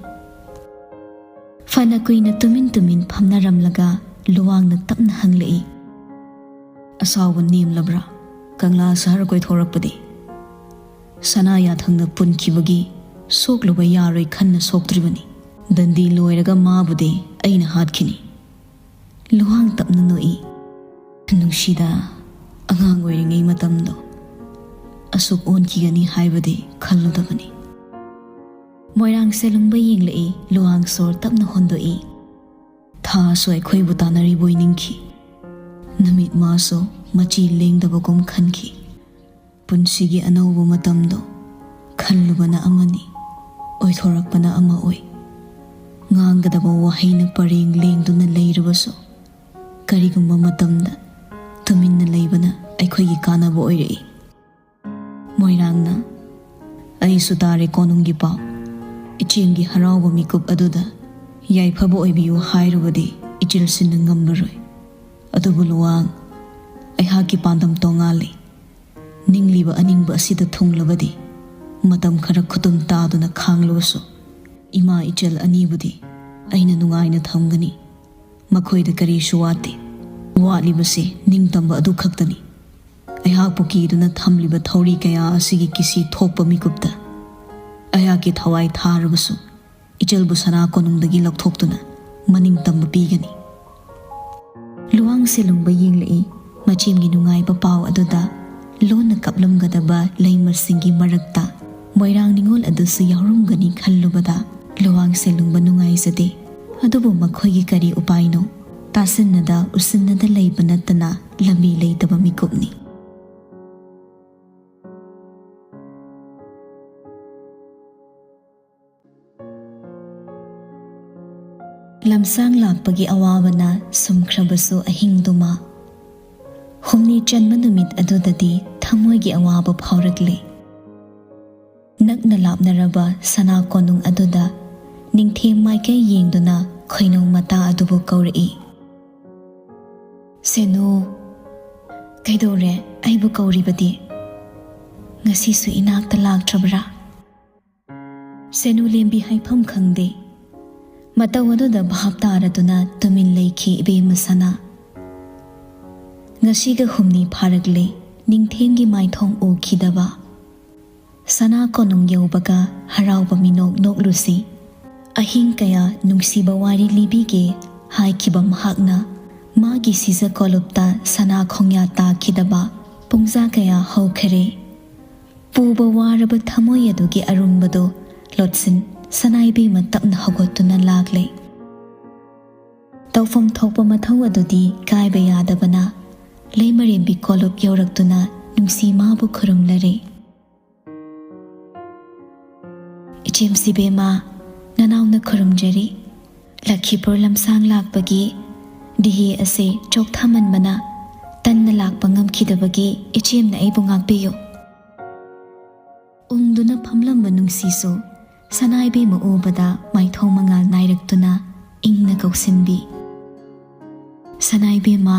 ꯐꯅ ꯀꯨꯏꯅ ꯇꯨꯃꯤꯟ ꯇꯨꯃꯤꯟ ꯐꯝꯅꯔꯝꯂꯒ ꯂꯨꯋꯥꯡꯅ ꯇꯞꯅ ꯍꯪꯂꯛꯏ, "ꯑꯁꯥꯎꯕ ꯅꯦꯝꯂꯕ꯭ꯔꯥ? ꯀꯪꯂꯥ ꯁꯍꯔ ꯀꯣꯏꯊꯣꯔꯛꯄꯗꯤ?" "ꯁꯅꯥ ꯌꯥꯊꯪꯅ ꯄꯨꯟꯈꯤꯕꯒꯤ ꯁꯣꯛꯂꯨꯕ ꯌꯥꯔꯣꯏ ꯈꯟꯅ ꯁꯣꯛꯇ꯭ꯔꯤꯕꯅꯤ꯫ ꯗꯟꯗꯤ ꯂꯣꯏꯔꯒ ꯃꯥꯕꯨꯗꯤ ꯑꯩꯅ ꯍꯥꯠꯈꯤꯅꯤ꯫" ꯂꯨꯋꯥꯡ ꯇꯞꯅ ꯅꯣꯛꯏ꯫ "ꯅꯨꯡꯁꯤꯗ, ꯑꯉꯥꯡ ꯑꯣꯏꯔꯤꯉꯩ ꯃꯇꯝꯗꯣ꯫ ꯑꯁꯨꯛ ꯑꯣꯟꯈꯤꯒꯅꯤ ꯍꯥꯏꯕꯗꯤ ꯈꯜꯂꯨꯗꯕꯅꯤ꯫" ꯃꯣꯏꯔꯥꯡ ꯁꯦꯂꯨꯡꯕ ꯌꯦꯡꯂꯛꯏ, ꯂꯨꯋꯥꯡ ꯁꯣꯔ ꯇꯞꯅ ꯍꯣꯟꯗꯣꯛꯏ꯫ "ꯊꯥꯁꯨ ꯑꯩꯈꯣꯏꯕꯨ ꯇꯥꯟꯅꯔꯤꯕꯣꯏ ꯅꯤꯡꯈꯤ꯫ ꯅꯨꯃꯤꯠ ꯃꯥꯁꯨ ꯃꯆꯤ ꯂꯦꯡꯗꯕꯒꯨꯝ ꯈꯟꯈꯤ꯫ ꯄꯨꯟꯁꯤꯒꯤ ꯑꯅꯧꯕ ꯃꯇꯝꯗꯣ ꯈꯜꯂꯨꯕꯅ ꯑꯃꯅꯤ, ꯑꯣꯏꯊꯣꯔꯛꯄꯅ ꯑꯃ ꯑꯣꯏ꯫ ꯉꯥꯡꯒꯗꯕ ꯋꯥꯍꯩꯅ ꯄꯔꯦꯡ ꯂꯦꯡꯗꯨꯅ ꯂꯩꯔꯕꯁꯨ, ꯀꯔꯤꯒꯨꯝꯕ ꯃꯇꯝꯗ ꯇꯨꯃꯤꯟꯅ ꯂꯩꯕꯅ ꯑꯩꯈꯣꯏꯒꯤ ꯀꯥꯟꯅꯕ ꯑꯣꯏꯔꯛꯏ꯫ ꯃꯣꯏꯔꯥꯡꯅ, "ꯑꯩꯁꯨ ꯇꯥꯔꯦ ꯀꯣꯅꯨꯡꯒꯤ ꯄꯥꯎ꯫ ꯏꯆꯦꯝꯒꯤ ꯍꯔꯥꯎꯕ ꯃꯤꯀꯨꯞ ꯑꯗꯨꯗ ꯌꯥꯏꯐꯕ ꯑꯣꯏꯕꯤꯌꯨ ꯍꯥꯏꯔꯨꯕꯗꯤ ꯏꯆꯤꯜꯁꯤꯡꯅ ꯉꯝꯂꯔꯣꯏ꯫ ꯑꯗꯨꯕꯨ ꯂꯨꯋꯥꯡ, ꯑꯩꯍꯥꯛꯀꯤ ꯄꯥꯟꯗꯝ ꯇꯣꯉꯥꯜꯂꯤ꯫ ꯅꯤꯡꯂꯤꯕ ꯑꯅꯤꯡꯕ ꯑꯁꯤꯗ ꯊꯨꯡꯂꯕꯗꯤ ꯃꯇꯝ ꯈꯔ ꯈꯨꯗꯨꯝ ꯇꯥꯗꯨꯅ ꯈꯥꯡꯂꯕꯁꯨ ꯏꯃꯥ ꯏꯆꯜ ꯑꯅꯤꯕꯨꯗꯤ ꯑꯩꯅ ꯅꯨꯡꯉꯥꯏꯅ ꯊꯝꯒꯅꯤ꯫ ꯃꯈꯣꯏꯗ ꯀꯔꯤꯁꯨ ꯋꯥꯠꯇꯦ꯫ ꯋꯥꯠꯂꯤꯕꯁꯤ ꯅꯤꯡꯇꯝꯕ ꯑꯗꯨ ꯈꯛꯇꯅꯤ꯫ ꯑꯩꯍꯥꯛꯄꯨ ꯀꯤꯗꯨꯅ ꯊꯝꯂꯤꯕ ꯊꯧꯔꯤ ꯀꯌꯥ ꯑꯁꯤꯒꯤ ꯀꯤꯁꯤ ꯊꯣꯛꯄ ꯃꯤꯀꯨꯞꯇ ꯑꯩꯍꯥꯛꯀꯤ ꯊꯋꯥꯏ ꯊꯥꯔꯕꯁꯨ ꯏꯆꯜꯕꯨ ꯁꯅꯥ ꯀꯣꯅꯨꯡꯗꯒꯤ ꯂꯧꯊꯣꯛꯇꯨꯅ ꯃꯅꯤꯡ ꯇꯝꯕ ꯄꯤꯒꯅꯤ꯫" ꯂꯨꯋꯥꯡ ꯁꯦꯂꯨꯡꯕ ꯌꯦꯡꯂꯛꯏ꯫ ꯃꯆꯦꯝꯒꯤ ꯅꯨꯡꯉꯥꯏꯕ ꯄꯥꯎ ꯑꯗꯨꯗ ꯂꯣꯟꯅ ꯀꯞꯂꯝꯒꯗꯕ ꯂꯩꯃꯁꯤꯡꯒꯤ ꯃꯔꯛꯇ ꯃꯣꯏꯔꯥꯡ ꯅꯤꯉꯣꯜ ꯑꯗꯨꯁꯨ ꯌꯥꯎꯔꯝꯒꯅꯤ ꯈꯜꯂꯨꯕꯗ ꯂꯨꯋꯥꯡ ꯁꯦꯂꯨꯡꯕ ꯅꯨꯡꯉꯥꯏꯖꯗꯦ꯫ ꯑꯗꯨꯕꯨ ꯃꯈꯣꯏꯒꯤ ꯀꯔꯤ ꯎꯄꯥꯏꯅꯣ? ꯇꯥꯁꯤꯟꯅꯗ ꯎꯁꯤꯟꯅꯗ ꯂꯩꯕ ꯅꯠꯇꯅ ꯂꯝꯕꯤ ꯂꯩꯇꯕ ꯃꯤꯀꯨꯞꯅꯤ꯫ ꯂꯝꯁꯥꯡ ꯂꯥꯛꯄꯒꯤ ꯑꯋꯥꯕꯅ ꯁꯨꯝꯈ꯭ꯔꯕꯁꯨ ꯑꯍꯤꯡꯗꯨꯃ ꯍꯨꯝꯅꯤ ꯆꯟꯕ ꯅꯨꯃꯤꯠ ꯑꯗꯨꯗꯗꯤ ꯊꯃꯣꯏꯒꯤ ꯑꯋꯥꯕ ꯐꯥꯎꯔꯛꯂꯦ꯫ ꯅꯛꯅ ꯂꯥꯞꯅꯔꯕ ꯁꯅꯥ ꯀꯣꯅꯨꯡ ꯑꯗꯨꯗ ꯅꯤꯡꯊꯦꯝ ꯃꯥꯏꯀꯩ ꯌꯦꯡꯗꯨꯅ ꯈꯣꯏꯅꯧ ꯃꯇꯥ ꯑꯗꯨꯕꯨ ꯀꯧꯔꯛꯏ꯫ "ꯁꯦꯅꯨ, ꯀꯩꯗꯧꯔꯦ? ꯑꯩꯕꯨ ꯀꯧꯔꯤꯕꯗꯤ? ꯉꯁꯤꯁꯨ ꯏꯅꯥꯛꯇ ꯂꯥꯛꯇ꯭ꯔꯕ꯭ꯔꯥ?" ꯁꯦꯅꯨ ꯂꯦꯝꯕꯤ ꯍꯥꯏꯐꯝ ꯈꯪꯗꯦ꯫ ꯃꯇꯧ ꯑꯗꯨꯗ ꯚꯥꯞ ꯇꯥꯔꯗꯨꯅ ꯇꯨꯃꯤꯟ ꯂꯩꯈꯤ ꯏꯕꯦꯝꯃ ꯁꯅꯥ꯫ ꯉꯁꯤꯒ ꯍꯨꯝꯅꯤ ꯐꯥꯔꯛꯂꯦ ꯅꯤꯡꯊꯦꯝꯒꯤ ꯃꯥꯏꯊꯣꯡ ꯎꯈꯤꯗꯕ꯫ ꯁꯅꯥ ꯀꯣꯅꯨꯡ ꯌꯧꯕꯒ ꯍꯔꯥꯎꯕ ꯃꯤꯅꯣꯛ ꯅꯣꯛꯂꯨꯁꯤ꯫ ꯑꯍꯤꯡ ꯀꯌꯥ ꯅꯨꯡꯁꯤꯕ ꯋꯥꯔꯤ ꯂꯤꯕꯤꯒꯦ ꯍꯥꯏꯈꯤꯕ ꯃꯍꯥꯛꯅ ꯃꯥꯒꯤ ꯁꯤꯖ ꯀꯣꯂꯨꯞꯇ ꯁꯅꯥ ꯈꯣꯡꯌꯥ ꯇꯥꯈꯤꯗꯕ ꯄꯨꯡꯖꯥ ꯀꯌꯥ ꯍꯧꯈꯔꯦ꯫ ꯄꯨꯕ ꯋꯥꯔꯕ ꯊꯃꯣꯏ ꯑꯗꯨꯒꯤ ꯑꯔꯨꯝꯕꯗꯨ ꯂꯣꯠꯁꯤꯟ ꯁꯅꯥ ꯏꯕꯦꯝꯃ ꯇꯞꯅ ꯍꯧꯒꯠꯇꯨꯅ ꯂꯥꯛꯂꯦ꯫ ꯇꯧꯐꯝ ꯊꯣꯛꯄ ꯃꯊꯧ ꯑꯗꯨꯗꯤ ꯀꯥꯏꯕ ꯌꯥꯗꯕꯅ ꯂꯩꯃꯔꯦꯝꯕꯤ ꯀꯣꯂꯨꯞ ꯌꯧꯔꯛꯇꯨꯅ ꯅꯨꯡꯁꯤ ꯃꯥꯕꯨ ꯈꯨꯔꯨꯝꯂꯔꯦ꯫ "ꯏꯆꯦꯝꯁꯤꯕꯦꯝꯃ, ꯅꯅꯥꯎꯅ ꯈꯨꯔꯨꯝꯖꯔꯤ꯫ ꯂꯈꯤꯄꯨꯔ ꯂꯝꯁꯥꯡ ꯂꯥꯛꯄꯒꯤ ꯗꯤꯍꯦ ꯑꯁꯤ ꯆꯣꯛꯊꯃꯟꯕꯅ ꯇꯟꯅ ꯂꯥꯛꯄ ꯉꯝꯈꯤꯗꯕꯒꯤ ꯏꯆꯦꯝꯅ ꯑꯩꯕꯨ ꯉꯥꯛꯄꯤꯌꯨ꯫ ꯎꯪꯗꯨꯅ ꯐꯝꯂꯝꯕ ꯅꯨꯡꯁꯤꯁꯨ ꯁꯅꯥꯏꯕꯦꯝꯃ ꯎꯕꯗ ꯃꯥꯏꯊꯣꯡ ꯃꯉꯥꯜ ꯅꯥꯏꯔꯛꯇꯨꯅ ꯏꯪꯅ ꯀꯧꯁꯤꯟꯕꯤ꯫ "ꯁꯅꯥꯏꯕꯦꯝꯃ,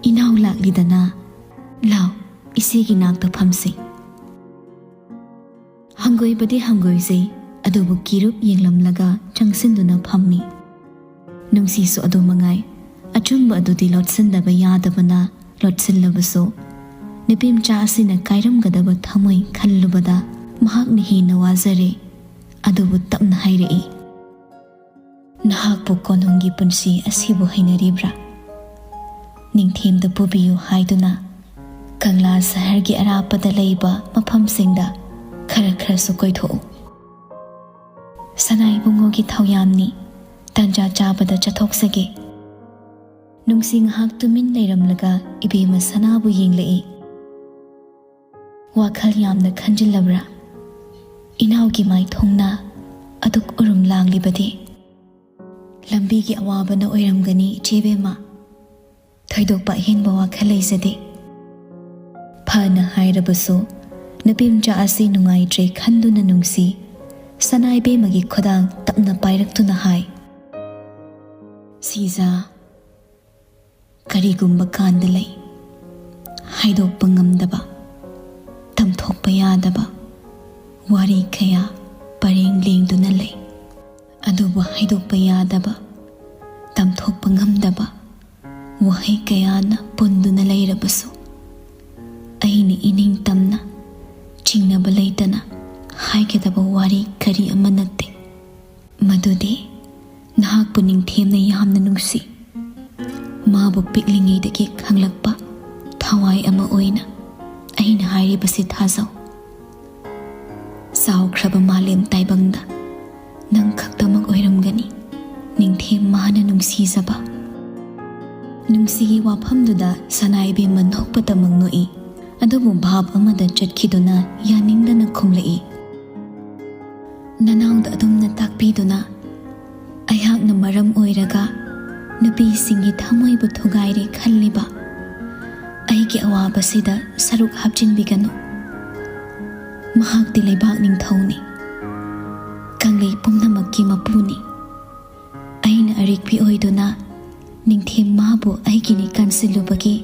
ꯏꯅꯥꯎ ꯂꯥꯛꯂꯤꯗꯅ, ꯂꯥꯎ, ꯏꯆꯦꯒꯤ ꯅꯥꯛꯇ ꯐꯝꯁꯤ꯫" ꯍꯪꯒꯣꯏꯕꯗꯤ ꯍꯪꯒꯣꯏꯖꯩ, ꯑꯗꯨꯕꯨ ꯀꯤꯔꯨꯞ ꯌꯦꯡꯂꯝꯂꯒ ꯆꯪꯁꯤꯟꯗꯨꯅ ꯐꯝꯃꯤ꯫ ꯅꯨꯡꯁꯤꯁꯨ ꯑꯗꯨ ꯃꯉꯥꯏ꯫ ꯑꯆꯨꯝꯕ ꯑꯗꯨꯗꯤ ꯂꯣꯠꯁꯤꯟꯗꯕ ꯌꯥꯗꯕꯅ ꯂꯣꯠꯁꯤꯜꯂꯕꯁꯨ, ꯅꯨꯄꯤꯃꯆꯥ ꯑꯁꯤꯅ ꯀꯥꯏꯔꯝꯒꯗꯕ ꯊꯃꯣꯏ ꯈꯜꯂꯨꯕꯗ ꯃꯍꯥꯛꯅ ꯍꯦꯟꯅ ꯋꯥꯖꯔꯦ꯫ ꯑꯗꯨꯕꯨ ꯇꯞꯅ ꯍꯥꯏꯔꯛꯏ, "ꯅꯍꯥꯛꯄꯨ ꯀꯣꯅꯨꯡꯒꯤ ꯄꯨꯟꯁꯤ ꯑꯁꯤꯕꯨ ꯍꯩꯅꯔꯤꯕ꯭ꯔꯥ? ꯅꯤꯡꯊꯦꯝꯗ ꯄꯨꯕꯤꯌꯨ ꯍꯥꯏꯗꯨꯅ ꯀꯪꯂꯥ ꯁꯍꯔꯒꯤ ꯑꯔꯥꯞꯄꯗ ꯂꯩꯕ ꯃꯐꯝꯁꯤꯡꯗ ꯈꯔ ꯈꯔꯁꯨ ꯀꯣꯏꯊꯣꯛꯎ꯫ ꯁꯅꯥ ꯏꯕꯨꯡꯉꯣꯒꯤ ꯊꯧꯌꯥꯝꯅꯤ, ꯇꯟꯖꯥ ꯆꯥꯕꯗ ꯆꯠꯊꯣꯛꯆꯒꯦ꯫" ꯅꯨꯡꯁꯤ ꯉꯥꯏꯍꯥꯛ ꯇꯨꯃꯤꯟ ꯂꯩꯔꯝꯂꯒ ꯏꯕꯦꯝꯃ ꯁꯅꯥꯕꯨ ꯌꯦꯡꯂꯛꯏ꯫ "ꯋꯥꯈꯜ ꯌꯥꯝꯅ ꯈꯟꯖꯤꯜꯂꯕ꯭ꯔꯥ? ꯏꯅꯥꯎꯒꯤ ꯃꯥꯏꯊꯣꯡꯅ ꯑꯗꯨꯛ ꯎꯔꯨꯝ ꯂꯥꯡꯂꯤꯕꯗꯤ?" "ꯂꯝꯕꯤꯒꯤ ꯑꯋꯥꯕꯅ ꯑꯣꯏꯔꯝꯒꯅꯤ, ꯏꯆꯦꯕꯦꯝꯃ꯫ ꯊꯣꯏꯗꯣꯛꯄ ꯑꯍꯦꯟꯕ ꯋꯥꯈꯜ ꯂꯩꯖꯗꯦ꯫" ꯐꯅ ꯍꯥꯏꯔꯕꯁꯨ, ꯅꯨꯄꯤꯃꯆꯥ ꯑꯁꯤ ꯅꯨꯡꯉꯥꯏꯇ꯭ꯔꯦ ꯈꯟꯗꯨꯅ ꯅꯨꯡꯁꯤ ꯁꯅꯥꯏꯕꯦꯝꯃꯒꯤ ꯈꯨꯗꯥꯡ ꯇꯞꯅ ꯄꯥꯏꯔꯛꯇꯨꯅ ꯍꯥꯏ, "ꯁꯤꯖꯥ, ꯀꯔꯤꯒꯨꯝꯕ ꯀꯥꯟꯗ ꯂꯩ, ꯍꯥꯏꯗꯣꯛꯄ ꯉꯝꯗꯕ, ꯇꯝꯊꯣꯛꯄ ꯌꯥꯗꯕ ꯋꯥꯔꯤ ꯀꯌꯥ ꯄꯔꯦꯡ ꯂꯦꯡꯗꯨꯅ ꯂꯩ꯫ ꯑꯗꯨꯕꯨ ꯍꯥꯏꯗꯣꯛꯄ ꯌꯥꯗꯕ, ꯇꯝꯊꯣꯛꯄ ꯉꯝꯗꯕ ꯋꯥꯍꯩ ꯀꯌꯥꯅ ꯄꯨꯟꯗꯨꯅ ꯂꯩꯔꯕꯁꯨ, ꯑꯩꯅ ꯏꯅꯤꯡ ꯇꯝꯅ, ꯆꯤꯡꯅꯕ ꯂꯩꯇꯅ ꯍꯥꯏꯒꯗꯕ ꯋꯥꯔꯤ ꯀꯔꯤ ꯑꯃ ꯅꯠꯇꯦ꯫ ꯃꯗꯨꯗꯤ ꯅꯍꯥꯛꯄꯨ ꯅꯤꯡꯊꯦꯝꯅ ꯌꯥꯝꯅ ꯅꯨꯡꯁꯤ꯫ ꯃꯥꯕꯨ ꯄꯤꯛꯂꯤꯉꯩꯗꯒꯤ ꯈꯪꯂꯛꯄ ꯊꯋꯥꯏ ꯑꯃ ꯑꯣꯏꯅ ꯑꯩꯅ ꯍꯥꯏꯔꯤꯕꯁꯤ ꯊꯥꯖꯧ꯫ ꯆꯥꯎꯈ꯭ꯔꯕ ꯃꯥꯂꯦꯝ ꯇꯥꯏꯕꯪꯗ ꯅꯪ ꯈꯛꯇꯃꯛ ꯑꯣꯏꯔꯝꯒꯅꯤ ꯅꯤꯡꯊꯦꯝ ꯃꯥꯅ ꯅꯨꯡꯁꯤꯖꯕ꯫" ꯅꯨꯡꯁꯤꯒꯤ ꯋꯥꯐꯝꯗꯨꯗ ꯁꯅꯥ ꯏꯕꯦꯝꯃ ꯅꯣꯛꯄꯇꯃꯛ ꯅꯣꯛꯏ, ꯑꯗꯨꯕꯨ ꯚꯥꯞ ꯑꯃꯗ ꯆꯠꯈꯤꯗꯨꯅ ꯌꯥꯅꯤꯡꯗꯅ ꯈꯨꯝꯂꯛꯏ, ꯅꯅꯥꯎꯗ ꯑꯗꯨꯝꯅ ꯇꯥꯛꯄꯤꯗꯨꯅ ꯑꯩꯍꯥꯛꯅ ꯃꯔꯝ ꯑꯣꯏꯔꯒ ꯅꯨꯄꯤꯁꯤꯡꯒꯤ ꯊꯃꯣꯏꯕꯨ ꯊꯨꯒꯥꯏꯔꯦ ꯈꯜꯂꯤꯕ ꯑꯩꯒꯤ ꯑꯋꯥꯕꯁꯤꯗ ꯁꯔꯨꯛ ꯍꯥꯞꯆꯤꯟꯕꯤꯒꯅꯨ꯫ ꯃꯍꯥꯛꯇꯤ ꯂꯩꯕꯥꯛ ꯅꯤꯡꯊꯧꯅꯤ, ꯀꯪꯂꯩ ꯄꯨꯝꯅꯃꯛꯀꯤ ꯃꯄꯨꯅꯤ꯫ ꯑꯩꯅ ꯑꯔꯤꯛꯄꯤ ꯑꯣꯏꯗꯨꯅ ꯅꯤꯡꯊꯦꯝ ꯃꯥꯕꯨ ꯑꯩꯒꯤꯅꯤ ꯀꯟꯁꯤꯜꯂꯨꯕꯒꯤ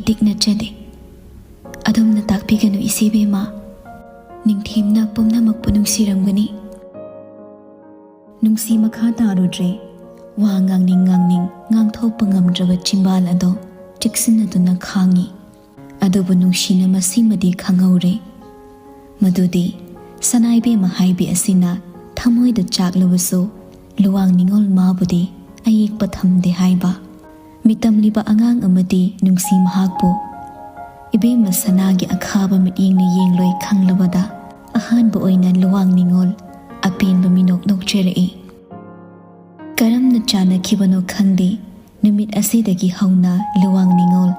ꯏꯇꯤꯛ ꯅꯠꯆꯗꯦ꯫ ꯑꯗꯣꯝꯅ ꯇꯥꯛꯄꯤꯒꯅꯨ ꯏꯆꯦꯕꯦꯝꯃ, ꯅꯤꯡꯊꯦꯝꯅ ꯄꯨꯝꯅꯃꯛꯄꯨ ꯅꯨꯡꯁꯤꯔꯝꯒꯅꯤ꯫ ꯅꯨꯡꯁꯤ ꯃꯈꯥ ꯇꯥꯔꯨꯗ꯭ꯔꯦ꯫ ꯋꯥ ꯉꯥꯡꯅꯤꯡ ꯉꯥꯡꯅꯤꯡ ꯉꯥꯡꯊꯣꯛꯄ ꯉꯝꯗ꯭ꯔꯕ ꯆꯤꯝꯕꯥꯜ ꯑꯗꯣ ꯆꯦꯛꯁꯤꯟꯅꯗꯨꯅ ꯈꯥꯡꯉꯤ꯫ ꯑꯗꯨꯕꯨ ꯅꯨꯡꯁꯤꯅ ꯃꯁꯤꯃꯗꯤ ꯈꯪꯍꯧꯔꯦ, ꯃꯗꯨꯗꯤ ꯁꯅꯥꯏꯕꯦꯝꯃ ꯍꯥꯏꯕꯤ ꯑꯁꯤꯅ ꯊꯃꯣꯏꯗ ꯆꯥꯛꯂꯕꯁꯨ ꯂꯨꯋꯥꯡ ꯅꯤꯉꯣꯜ ꯃꯥꯕꯨꯗꯤ ꯑꯌꯦꯛꯄ ꯊꯝꯗꯦ ꯍꯥꯏꯕ꯫ ꯃꯤꯇꯝꯂꯤꯕ ꯑꯉꯥꯡ ꯑꯃꯗꯤ ꯅꯨꯡꯁꯤ ꯃꯍꯥꯛꯄꯨ ꯏꯕꯦꯝꯃ ꯁꯅꯥꯒꯤ ꯑꯈꯥꯕ ꯃꯤꯠꯌꯦꯡꯅ ꯌꯦꯡꯂꯣꯏ ꯈꯪꯂꯕꯗ ꯑꯍꯥꯟꯕ ꯑꯣꯏꯅ ꯂꯨꯋꯥꯡ ꯅꯤꯉꯣꯜ ꯑꯄꯦꯟꯕ ꯃꯤꯅꯣꯛ ꯅꯣꯛꯆꯔꯛꯏ꯫ ꯀꯔꯝꯅ ꯆꯥꯟꯅꯈꯤꯕꯅꯣ ꯈꯪꯗꯦ, ꯅꯨꯃꯤꯠ ꯑꯁꯤꯗꯒꯤ ꯍꯧꯅ ꯂꯨꯋꯥꯡ ꯅꯤꯉꯣꯜ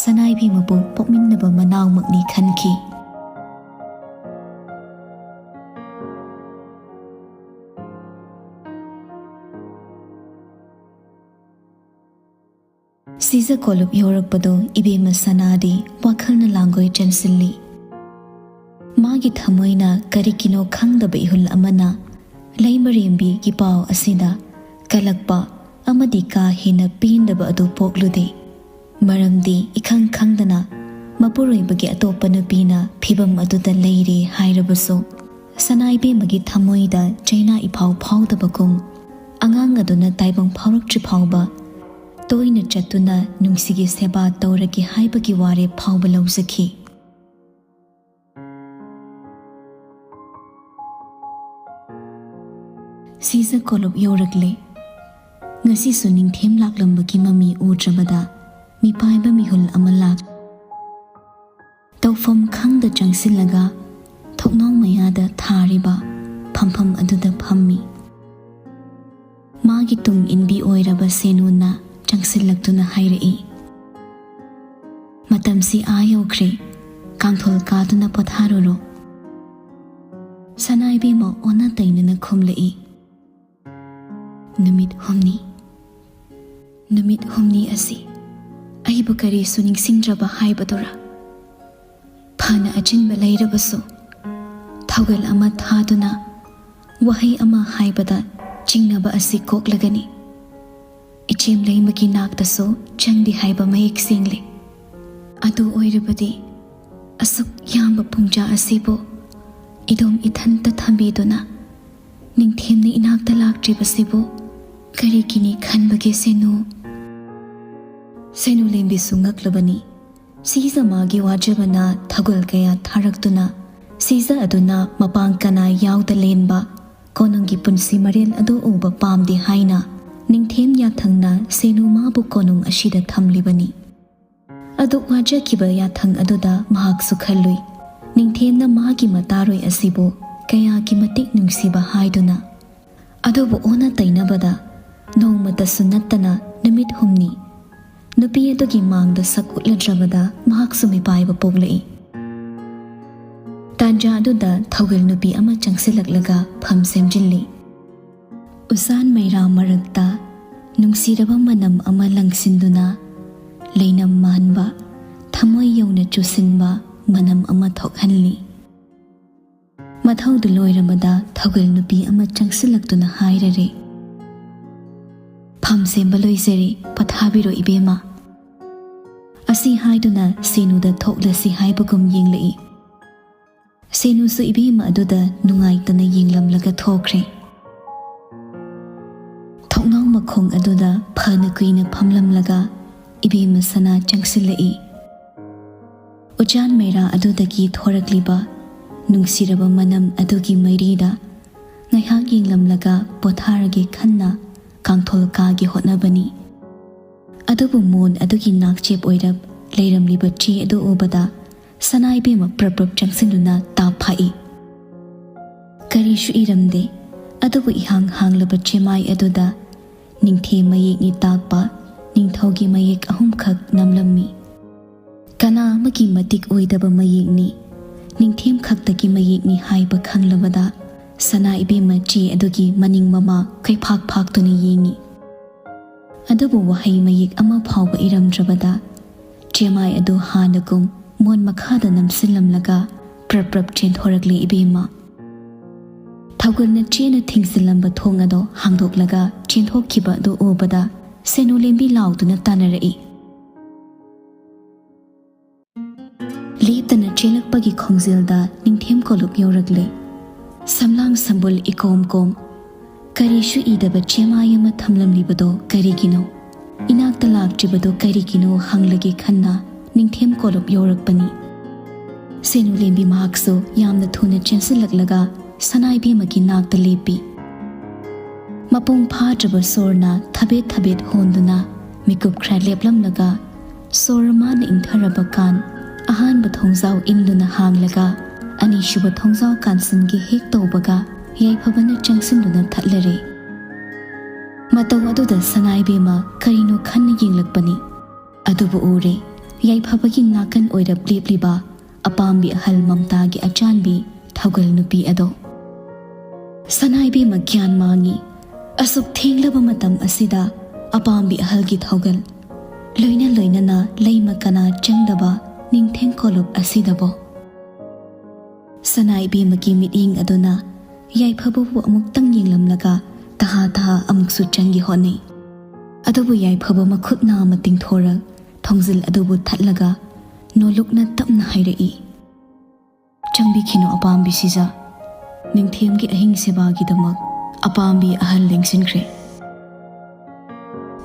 ꯁꯅꯥꯏꯕꯦꯝꯃꯕꯨ ꯄꯣꯛꯃꯤꯟꯅꯕ ꯃꯅꯥꯎꯃꯛꯅꯤ ꯈꯟꯈꯤ꯫ ꯁꯤꯖ ꯀꯣꯂꯨꯞ ꯌꯧꯔꯛꯄꯗꯣ ꯏꯕꯦꯝꯃ ꯁꯅꯥꯗꯤ ꯋꯥꯈꯜꯅ ꯂꯥꯡꯒꯣꯏ ꯆꯟꯁꯤꯜꯂꯤ꯫ ꯃꯥꯒꯤ ꯊꯃꯣꯏꯅ ꯀꯔꯤꯒꯤꯅꯣ ꯈꯪꯗꯕ ꯏꯍꯨꯜ ꯑꯃꯅ ꯂꯩꯃꯔꯦꯝꯕꯤꯒꯤ ꯄꯥꯎ ꯑꯁꯤꯗ ꯀꯜꯂꯛꯄ ꯑꯃꯗꯤ ꯀꯥ ꯍꯦꯟꯅ ꯄꯦꯟꯗꯕ ꯑꯗꯨ ꯄꯣꯛꯂꯨꯗꯦ꯫ ꯃꯔꯝꯗꯤ ꯏꯈꯪ ꯈꯪꯗꯅ ꯃꯄꯨꯔꯣꯏꯕꯒꯤ ꯑꯇꯣꯞꯄ ꯅꯨꯄꯤꯅ ꯐꯤꯚꯝ ꯑꯗꯨꯗ ꯂꯩꯔꯦ ꯍꯥꯏꯔꯕꯁꯨ, ꯁꯅꯥꯏꯕꯦꯝꯃꯒꯤ ꯊꯃꯣꯏꯗ ꯆꯩꯅꯥ ꯏꯐꯥꯎ ꯐꯥꯎꯗꯕꯒꯨꯝ, ꯑꯉꯥꯡ ꯑꯗꯨꯅ ꯇꯥꯏꯕꯪ ꯐꯥꯎꯔꯛꯇ꯭ꯔꯤ ꯐꯥꯎꯕ ꯇꯣꯏꯅ ꯆꯠꯇꯨꯅ ꯅꯨꯡꯁꯤꯒꯤ ꯁꯦꯕꯥ ꯇꯧꯔꯒꯦ ꯍꯥꯏꯕꯒꯤ ꯋꯥꯔꯦꯞ ꯐꯥꯎꯕ ꯂꯧꯖꯈꯤ꯫ ꯁꯤꯖ ꯀꯣꯂꯨꯞ ꯌꯧꯔꯛꯂꯦ꯫ ꯉꯁꯤꯁꯨ ꯅꯤꯡꯊꯦꯝ ꯂꯥꯛꯂꯝꯕꯒꯤ ꯃꯃꯤ ꯎꯗ꯭ꯔꯕꯗ ꯃꯤꯄꯥꯏꯕ ꯃꯤꯍꯨꯜ ꯑꯃ ꯂꯥꯛ꯫ ꯇꯧꯐꯝ ꯈꯪꯗ ꯆꯪꯁꯤꯜꯂꯒ ꯊꯣꯡꯅꯥꯎ ꯃꯌꯥꯗ ꯊꯥꯔꯤꯕ ꯐꯝꯐꯝ ꯑꯗꯨꯗ ꯐꯝꯃꯤ꯫ ꯃꯥꯒꯤ ꯇꯨꯡ ꯏꯟꯕꯤ ꯑꯣꯏꯔꯕ ꯁꯦꯅꯨꯅ ꯆꯪꯁꯤꯜꯂꯛꯇꯨꯅ ꯍꯥꯏꯔꯛꯏ, "ꯃꯇꯝꯁꯤ ꯑꯥ ꯌꯧꯈ꯭ꯔꯦ, ꯀꯥꯡꯊꯣꯜ ꯀꯥꯗꯨꯅ ꯄꯣꯊꯥꯔꯨꯔꯣ꯫" ꯁꯅꯥꯏ ꯏꯕꯦꯝꯃ ꯑꯣꯟꯅ ꯇꯩꯅꯅ ꯈꯨꯝꯂꯛꯏ, "ꯅꯨꯃꯤꯠ ꯍꯨꯝꯅꯤ꯫ ꯅꯨꯃꯤꯠ ꯍꯨꯝꯅꯤ ꯑꯁꯤ ꯑꯩꯕꯨ ꯀꯔꯤꯁꯨ ꯅꯤꯡꯁꯤꯡꯗ꯭ꯔꯕ ꯍꯥꯏꯕꯗꯨꯔꯥ?" ꯐꯅ ꯑꯆꯤꯟꯕ ꯂꯩꯔꯕꯁꯨ, ꯊꯧꯒꯜ ꯑꯃ ꯊꯥꯗꯨꯅ ꯋꯥꯍꯩ ꯑꯃ ꯍꯥꯏꯕꯗ ꯆꯤꯡꯅꯕ ꯑꯁꯤ ꯀꯣꯛꯂꯒꯅꯤ꯫ ꯏꯆꯦꯝ ꯂꯩꯃꯒꯤ ꯅꯥꯛꯇꯁꯨ ꯆꯪꯗꯦ ꯍꯥꯏꯕ ꯃꯌꯦꯛ ꯁꯦꯡꯂꯦ꯫ ꯑꯗꯨ ꯑꯣꯏꯔꯕꯗꯤ, ꯑꯁꯨꯛ ꯌꯥꯝꯕ ꯄꯨꯡꯖꯥ ꯑꯁꯤꯕꯨ ꯏꯗꯣꯝ ꯏꯊꯟꯇ ꯊꯝꯕꯤꯗꯨꯅ ꯅꯤꯡꯊꯦꯝꯅ ꯏꯅꯥꯛꯇ ꯂꯥꯛꯇ꯭ꯔꯤꯕꯁꯤꯕꯨ ꯀꯔꯤꯒꯤꯅꯤ ꯈꯟꯕꯒꯦ ꯁꯦꯅꯨ? ꯁꯦꯅꯨ ꯂꯦꯝꯕꯤꯁꯨ ꯉꯛꯂꯕꯅꯤ꯫ ꯁꯤꯖ ꯃꯥꯒꯤ ꯋꯥꯖꯕꯅ ꯊꯧꯒꯜ ꯀꯌꯥ ꯊꯥꯔꯛꯇꯨꯅ, ꯁꯤꯖ ꯑꯗꯨꯅ ꯃꯄꯥꯡ ꯀꯅꯥ ꯌꯥꯎꯗ ꯂꯦꯟꯕ ꯀꯣꯅꯨꯡꯒꯤ ꯄꯨꯟꯁꯤ ꯃꯔꯦꯜ ꯑꯗꯨ ꯎꯕ ꯄꯥꯝꯗꯦ ꯍꯥꯏꯅ ꯅꯤꯡꯊꯦꯝ ꯌꯥꯊꯪꯅ ꯁꯦꯅꯨ ꯃꯥꯕꯨ ꯀꯣꯅꯨꯡ ꯑꯁꯤꯗ ꯊꯝꯂꯤꯕꯅꯤ꯫ ꯑꯗꯨꯛ ꯋꯥꯖꯈꯤꯕ ꯌꯥꯊꯪ ꯑꯗꯨꯗ ꯃꯍꯥꯛꯁꯨ ꯈꯜꯂꯨꯏ, ꯅꯤꯡꯊꯦꯝꯅ ꯃꯥꯒꯤ ꯃꯇꯥꯔꯣꯏ ꯑꯁꯤꯕꯨ ꯀꯌꯥꯒꯤ ꯃꯇꯤꯛ ꯅꯨꯡꯁꯤꯕ ꯍꯥꯏꯗꯨꯅ꯫ ꯑꯗꯨꯕꯨ ꯑꯣꯟꯅ ꯇꯩꯅꯕꯗ ꯅꯣꯡꯃꯇꯁꯨ ꯅꯠꯇꯅ ꯅꯨꯃꯤꯠ ꯍꯨꯝꯅꯤ ꯅꯨꯄꯤ ꯑꯗꯨꯒꯤ ꯃꯥꯡꯗ ꯁꯛ ꯎꯠꯂꯗ꯭ꯔꯕꯗ ꯃꯍꯥꯛꯁꯨ ꯃꯤꯄꯥꯏꯕ ꯄꯣꯛꯂꯛꯏ꯫ ꯇꯥꯟꯖꯥ ꯑꯗꯨꯗ ꯊꯧꯒꯜ ꯅꯨꯄꯤ ꯑꯃ ꯆꯪꯁꯤꯜꯂꯛꯂꯒ ꯐꯝ ꯁꯦꯝꯖꯤꯜꯂꯤ꯫ ꯎꯆꯥꯟ ꯃꯩꯔꯥ ꯃꯔꯛꯇ ꯅꯨꯡꯁꯤꯔꯕ ꯃꯅꯝ ꯑꯃ ꯂꯪꯁꯤꯟꯗꯨꯅ, ꯂꯩꯅꯝ ꯃꯥꯟꯕ, ꯊꯃꯣꯏ ꯌꯧꯅ ꯆꯨꯁꯤꯟꯕ ꯃꯅꯝ ꯑꯃ ꯊꯣꯛꯍꯜꯂꯤ꯫ ꯃꯊꯧꯗꯨ ꯂꯣꯏꯔꯕꯗ ꯊꯧꯒꯜ ꯅꯨꯄꯤ ꯑꯃ ꯆꯪꯁꯤꯜꯂꯛꯇꯨꯅ ꯍꯥꯏꯔꯔꯦ, "ꯐꯝ ꯁꯦꯝꯕ ꯂꯣꯏꯖꯔꯦ, ꯄꯣꯊꯥꯕꯤꯔꯣ ꯏꯕꯦꯝꯃ"꯫ ꯑꯁꯤ ꯍꯥꯏꯗꯨꯅ ꯁꯦꯅꯨꯗ ꯊꯣꯛꯂꯁꯤ ꯍꯥꯏꯕꯒꯨꯝ ꯌꯦꯡꯂꯛꯏ꯫ ꯁꯦꯅꯨꯁꯨ ꯏꯕꯦꯝꯃ ꯑꯗꯨꯗ ꯅꯨꯡꯉꯥꯏꯇꯅ ꯌꯦꯡꯂꯝꯂꯒ ꯊꯣꯛꯈ꯭ꯔꯦ꯫ ꯊꯣꯡꯅꯥꯎ ꯃꯈꯣꯡ ꯑꯗꯨꯗ ꯐꯅ ꯀꯨꯏꯅ ꯐꯝꯂꯝꯂꯒ ꯏꯕꯦꯝꯃ ꯁꯅꯥ ꯆꯪꯁꯤꯜꯂꯛꯏ꯫ ꯎꯆꯥꯟ ꯃꯩꯔꯥ ꯑꯗꯨꯗꯒꯤ ꯊꯣꯔꯛꯂꯤꯕ ꯅꯨꯡꯁꯤꯔꯕ ꯃꯅꯝ ꯑꯗꯨꯒꯤ ꯃꯩꯔꯤꯗ ꯉꯥꯏꯍꯥꯛ ꯌꯦꯡꯂꯝꯂꯒ ꯄꯣꯊꯥꯔꯒꯦ ꯈꯟꯅ ꯀꯥꯡꯊꯣꯜ ꯀꯥꯒꯦ ꯍꯣꯠꯅꯕꯅꯤ꯫ ꯑꯗꯨꯕꯨ ꯃꯣꯟ ꯑꯗꯨꯒꯤ ꯅꯥꯛꯆꯦꯞ ꯑꯣꯏꯔꯞ ꯂꯩꯔꯝꯂꯤꯕ ꯆꯦ ꯑꯗꯨ ꯎꯕꯗ ꯁꯅꯥ ꯏꯕꯦꯝꯃ ꯄ꯭ꯔꯞ ꯄ꯭ꯔꯞ ꯆꯪꯁꯤꯟꯗꯨꯅ ꯇꯥꯞ ꯐꯥꯛꯏ꯫ ꯀꯔꯤꯁꯨ ꯏꯔꯝꯗꯦ, ꯑꯗꯨꯕꯨ ꯏꯍꯥꯡ ꯍꯥꯡꯂꯕ ꯆꯦꯃꯥꯏ ꯑꯗꯨꯗ ꯅꯤꯡꯊꯦꯝ ꯃꯌꯦꯛꯅꯤ ꯇꯥꯛꯄ ꯅꯤꯡꯊꯧꯒꯤ ꯃꯌꯦꯛ ꯑꯍꯨꯝꯈꯛ ꯅꯝꯂꯝꯃꯤ꯫ ꯀꯅꯥ ꯑꯃꯒꯤ ꯃꯇꯤꯛ ꯑꯣꯏꯗꯕ ꯃꯌꯦꯛꯅꯤ, ꯅꯤꯡꯊꯦꯝ ꯈꯛꯇꯒꯤ ꯃꯌꯦꯛꯅꯤ ꯍꯥꯏꯕ ꯈꯪꯂꯕꯗ ꯁꯅꯥ ꯏꯕꯦꯝꯃ ꯆꯦ ꯑꯗꯨꯒꯤ ꯃꯅꯤꯡ ꯃꯃꯥꯡ ꯀꯩꯐꯥꯛ ꯐꯥꯛꯇꯨꯅ ꯌꯦꯡꯏ꯫ ꯑꯗꯨꯕꯨ ꯋꯥꯍꯩ ꯃꯌꯦꯛ ꯑꯃ ꯐꯥꯎꯕ ꯏꯔꯝꯗ꯭ꯔꯕꯗ ꯆꯦꯃꯥꯏ ꯑꯗꯨ ꯍꯥꯟꯅꯒꯨꯝ ꯃꯣꯟ ꯃꯈꯥꯗ ꯅꯝꯁꯤꯜꯂꯝꯂꯒ ꯄ꯭ꯔꯞ ꯄ꯭ꯔꯞ ꯆꯦꯟꯊꯣꯔꯛꯂꯦ ꯏꯕꯦꯝꯃ꯫ ꯊꯧꯒꯜꯅ ꯆꯦꯅ ꯊꯤꯡꯖꯤꯜꯂꯝꯕ ꯊꯣꯡ ꯑꯗꯣ ꯍꯥꯡꯗꯣꯛꯂꯒ ꯆꯦꯟꯊꯣꯛꯈꯤꯕ ꯑꯗꯨ ꯎꯕꯗ ꯁꯦꯅꯨꯂꯦꯝꯕꯤ ꯂꯥꯎꯗꯨꯅ ꯇꯥꯟꯅꯔꯛꯏ꯫ ꯂꯦꯞꯇꯅ ꯆꯦꯜꯂꯛꯄꯒꯤ ꯈꯣꯡꯖꯦꯜꯗ ꯅꯤꯡꯊꯦꯝ ꯀꯣꯂꯨꯞ ꯌꯧꯔꯛꯂꯦ꯫ ꯁꯝꯂꯥꯡ ꯁꯝꯕꯨꯜ ꯏꯀꯣꯝ ꯀꯣꯝ꯫ ꯀꯔꯤꯁꯨ ꯏꯗꯕ ꯆꯦꯃꯥꯏ ꯑꯃ ꯊꯝꯂꯝꯂꯤꯕꯗꯣ ꯀꯔꯤꯒꯤꯅꯣ? ꯏꯅꯥꯛꯇ ꯂꯥꯛꯇ꯭ꯔꯤꯕꯗꯣ ꯀꯔꯤꯒꯤꯅꯣ ꯍꯪꯂꯒꯦ ꯈꯟꯅ ꯅꯤꯡꯊꯦꯝ ꯀꯣꯂꯨꯞ ꯌꯧꯔꯛꯄꯅꯤ꯫ ꯁꯦꯅꯨꯂꯦꯝꯕꯤ ꯃꯍꯥꯛꯁꯨ ꯌꯥꯝꯅ ꯊꯨꯅ ꯆꯦꯟꯁꯤꯜꯂꯛꯂꯒ ꯁꯅꯥꯏꯕꯦꯝꯃꯒꯤ ꯅꯥꯛꯇ ꯂꯦꯞꯄꯤ꯫ ꯃꯄꯨꯡ ꯐꯥꯗ꯭ꯔꯕ ꯁꯣꯔꯅ ꯊꯕꯦꯠ ꯊꯕꯦꯠ ꯍꯣꯟꯗꯨꯅ ꯃꯤꯀꯨꯞ ꯈꯔ ꯂꯦꯞꯂꯝꯂꯒ ꯁꯣꯔ ꯃꯥꯅ ꯏꯪꯊꯔꯕ ꯀꯥꯟ ꯑꯍꯥꯟꯕ ꯊꯣꯡꯖꯥꯎ ꯏꯟꯗꯨꯅ ꯍꯥꯡꯂꯒ ꯑꯅꯤꯁꯨꯕ ꯊꯣꯡꯖꯥꯎ ꯀꯥꯟꯁꯤꯟꯒꯦ ꯍꯦꯛ ꯇꯧꯕꯒ ꯌꯥꯏꯐꯕꯅ ꯆꯪꯁꯤꯟꯗꯨꯅ ꯊꯠꯂꯔꯦ꯫ ꯃꯇꯧ ꯑꯗꯨꯗ ꯁꯅꯥꯏꯕꯦꯝꯃ ꯀꯔꯤꯅꯣ ꯈꯟꯅ ꯌꯦꯡꯂꯛꯄꯅꯤ꯫ ꯑꯗꯨꯕꯨ ꯎꯔꯦ, ꯌꯥꯏꯐꯕꯒꯤ ꯅꯥꯀꯟ ꯑꯣꯏꯔꯞ ꯂꯦꯞꯂꯤꯕ ꯑꯄꯥꯝꯕꯤ ꯑꯍꯜ ꯃꯝꯇꯥꯒꯤ ꯑꯆꯥꯟꯕꯤ ꯊꯧꯒꯜ ꯅꯨꯄꯤ ꯑꯗꯣ꯫ ꯁꯅꯥꯏꯕꯦꯝꯃ ꯒ꯭ꯌꯥꯟ ꯃꯥꯡꯉꯤ꯫ ꯑꯁꯨꯛ ꯊꯦꯡꯂꯕ ꯃꯇꯝ ꯑꯁꯤꯗ ꯑꯄꯥꯝꯕꯤ ꯑꯍꯜꯒꯤ ꯊꯧꯒꯜ, ꯂꯣꯏꯅ ꯂꯣꯏꯅꯅ ꯂꯩꯃ ꯀꯅꯥ ꯆꯪꯗꯕ ꯅꯤꯡꯊꯦꯝ ꯀꯣꯂꯨꯞ ꯑꯁꯤꯗꯕꯣ? ꯁꯅꯥꯏꯕꯦꯝꯃꯒꯤ ꯃꯤꯠꯌꯦꯡ ꯑꯗꯨꯅ ꯌꯥꯏꯐꯕꯕꯨ ꯑꯃꯨꯛꯇꯪ ꯌꯦꯡꯂꯝꯂꯒ ꯇꯍꯥ ꯇꯍꯥ ꯑꯃꯨꯛꯁꯨ ꯆꯪꯒꯦ ꯍꯣꯠꯅꯩ꯫ ꯑꯗꯨꯕꯨ ꯌꯥꯏꯐꯕ ꯃꯈꯨꯠ ꯅꯥꯝꯃ ꯇꯤꯡꯊꯣꯔꯛ ꯊꯣꯡꯖꯤꯜ ꯑꯗꯨꯕꯨ ꯊꯠꯂꯒ ꯅꯣꯂꯨꯛꯅ ꯇꯞꯅ ꯍꯥꯏꯔꯛꯏ, "ꯆꯪꯕꯤꯈꯤꯅꯨ ꯑꯄꯥꯝꯕꯤ ꯁꯤꯖꯥ꯫ ꯅꯤꯡꯊꯦꯝꯒꯤ ꯑꯍꯤꯡ ꯁꯦꯕꯥꯒꯤꯗꯃꯛ ꯑꯄꯥꯝꯕꯤ ꯑꯍꯜ ꯂꯦꯡꯁꯤꯟꯈ꯭ꯔꯦ꯫"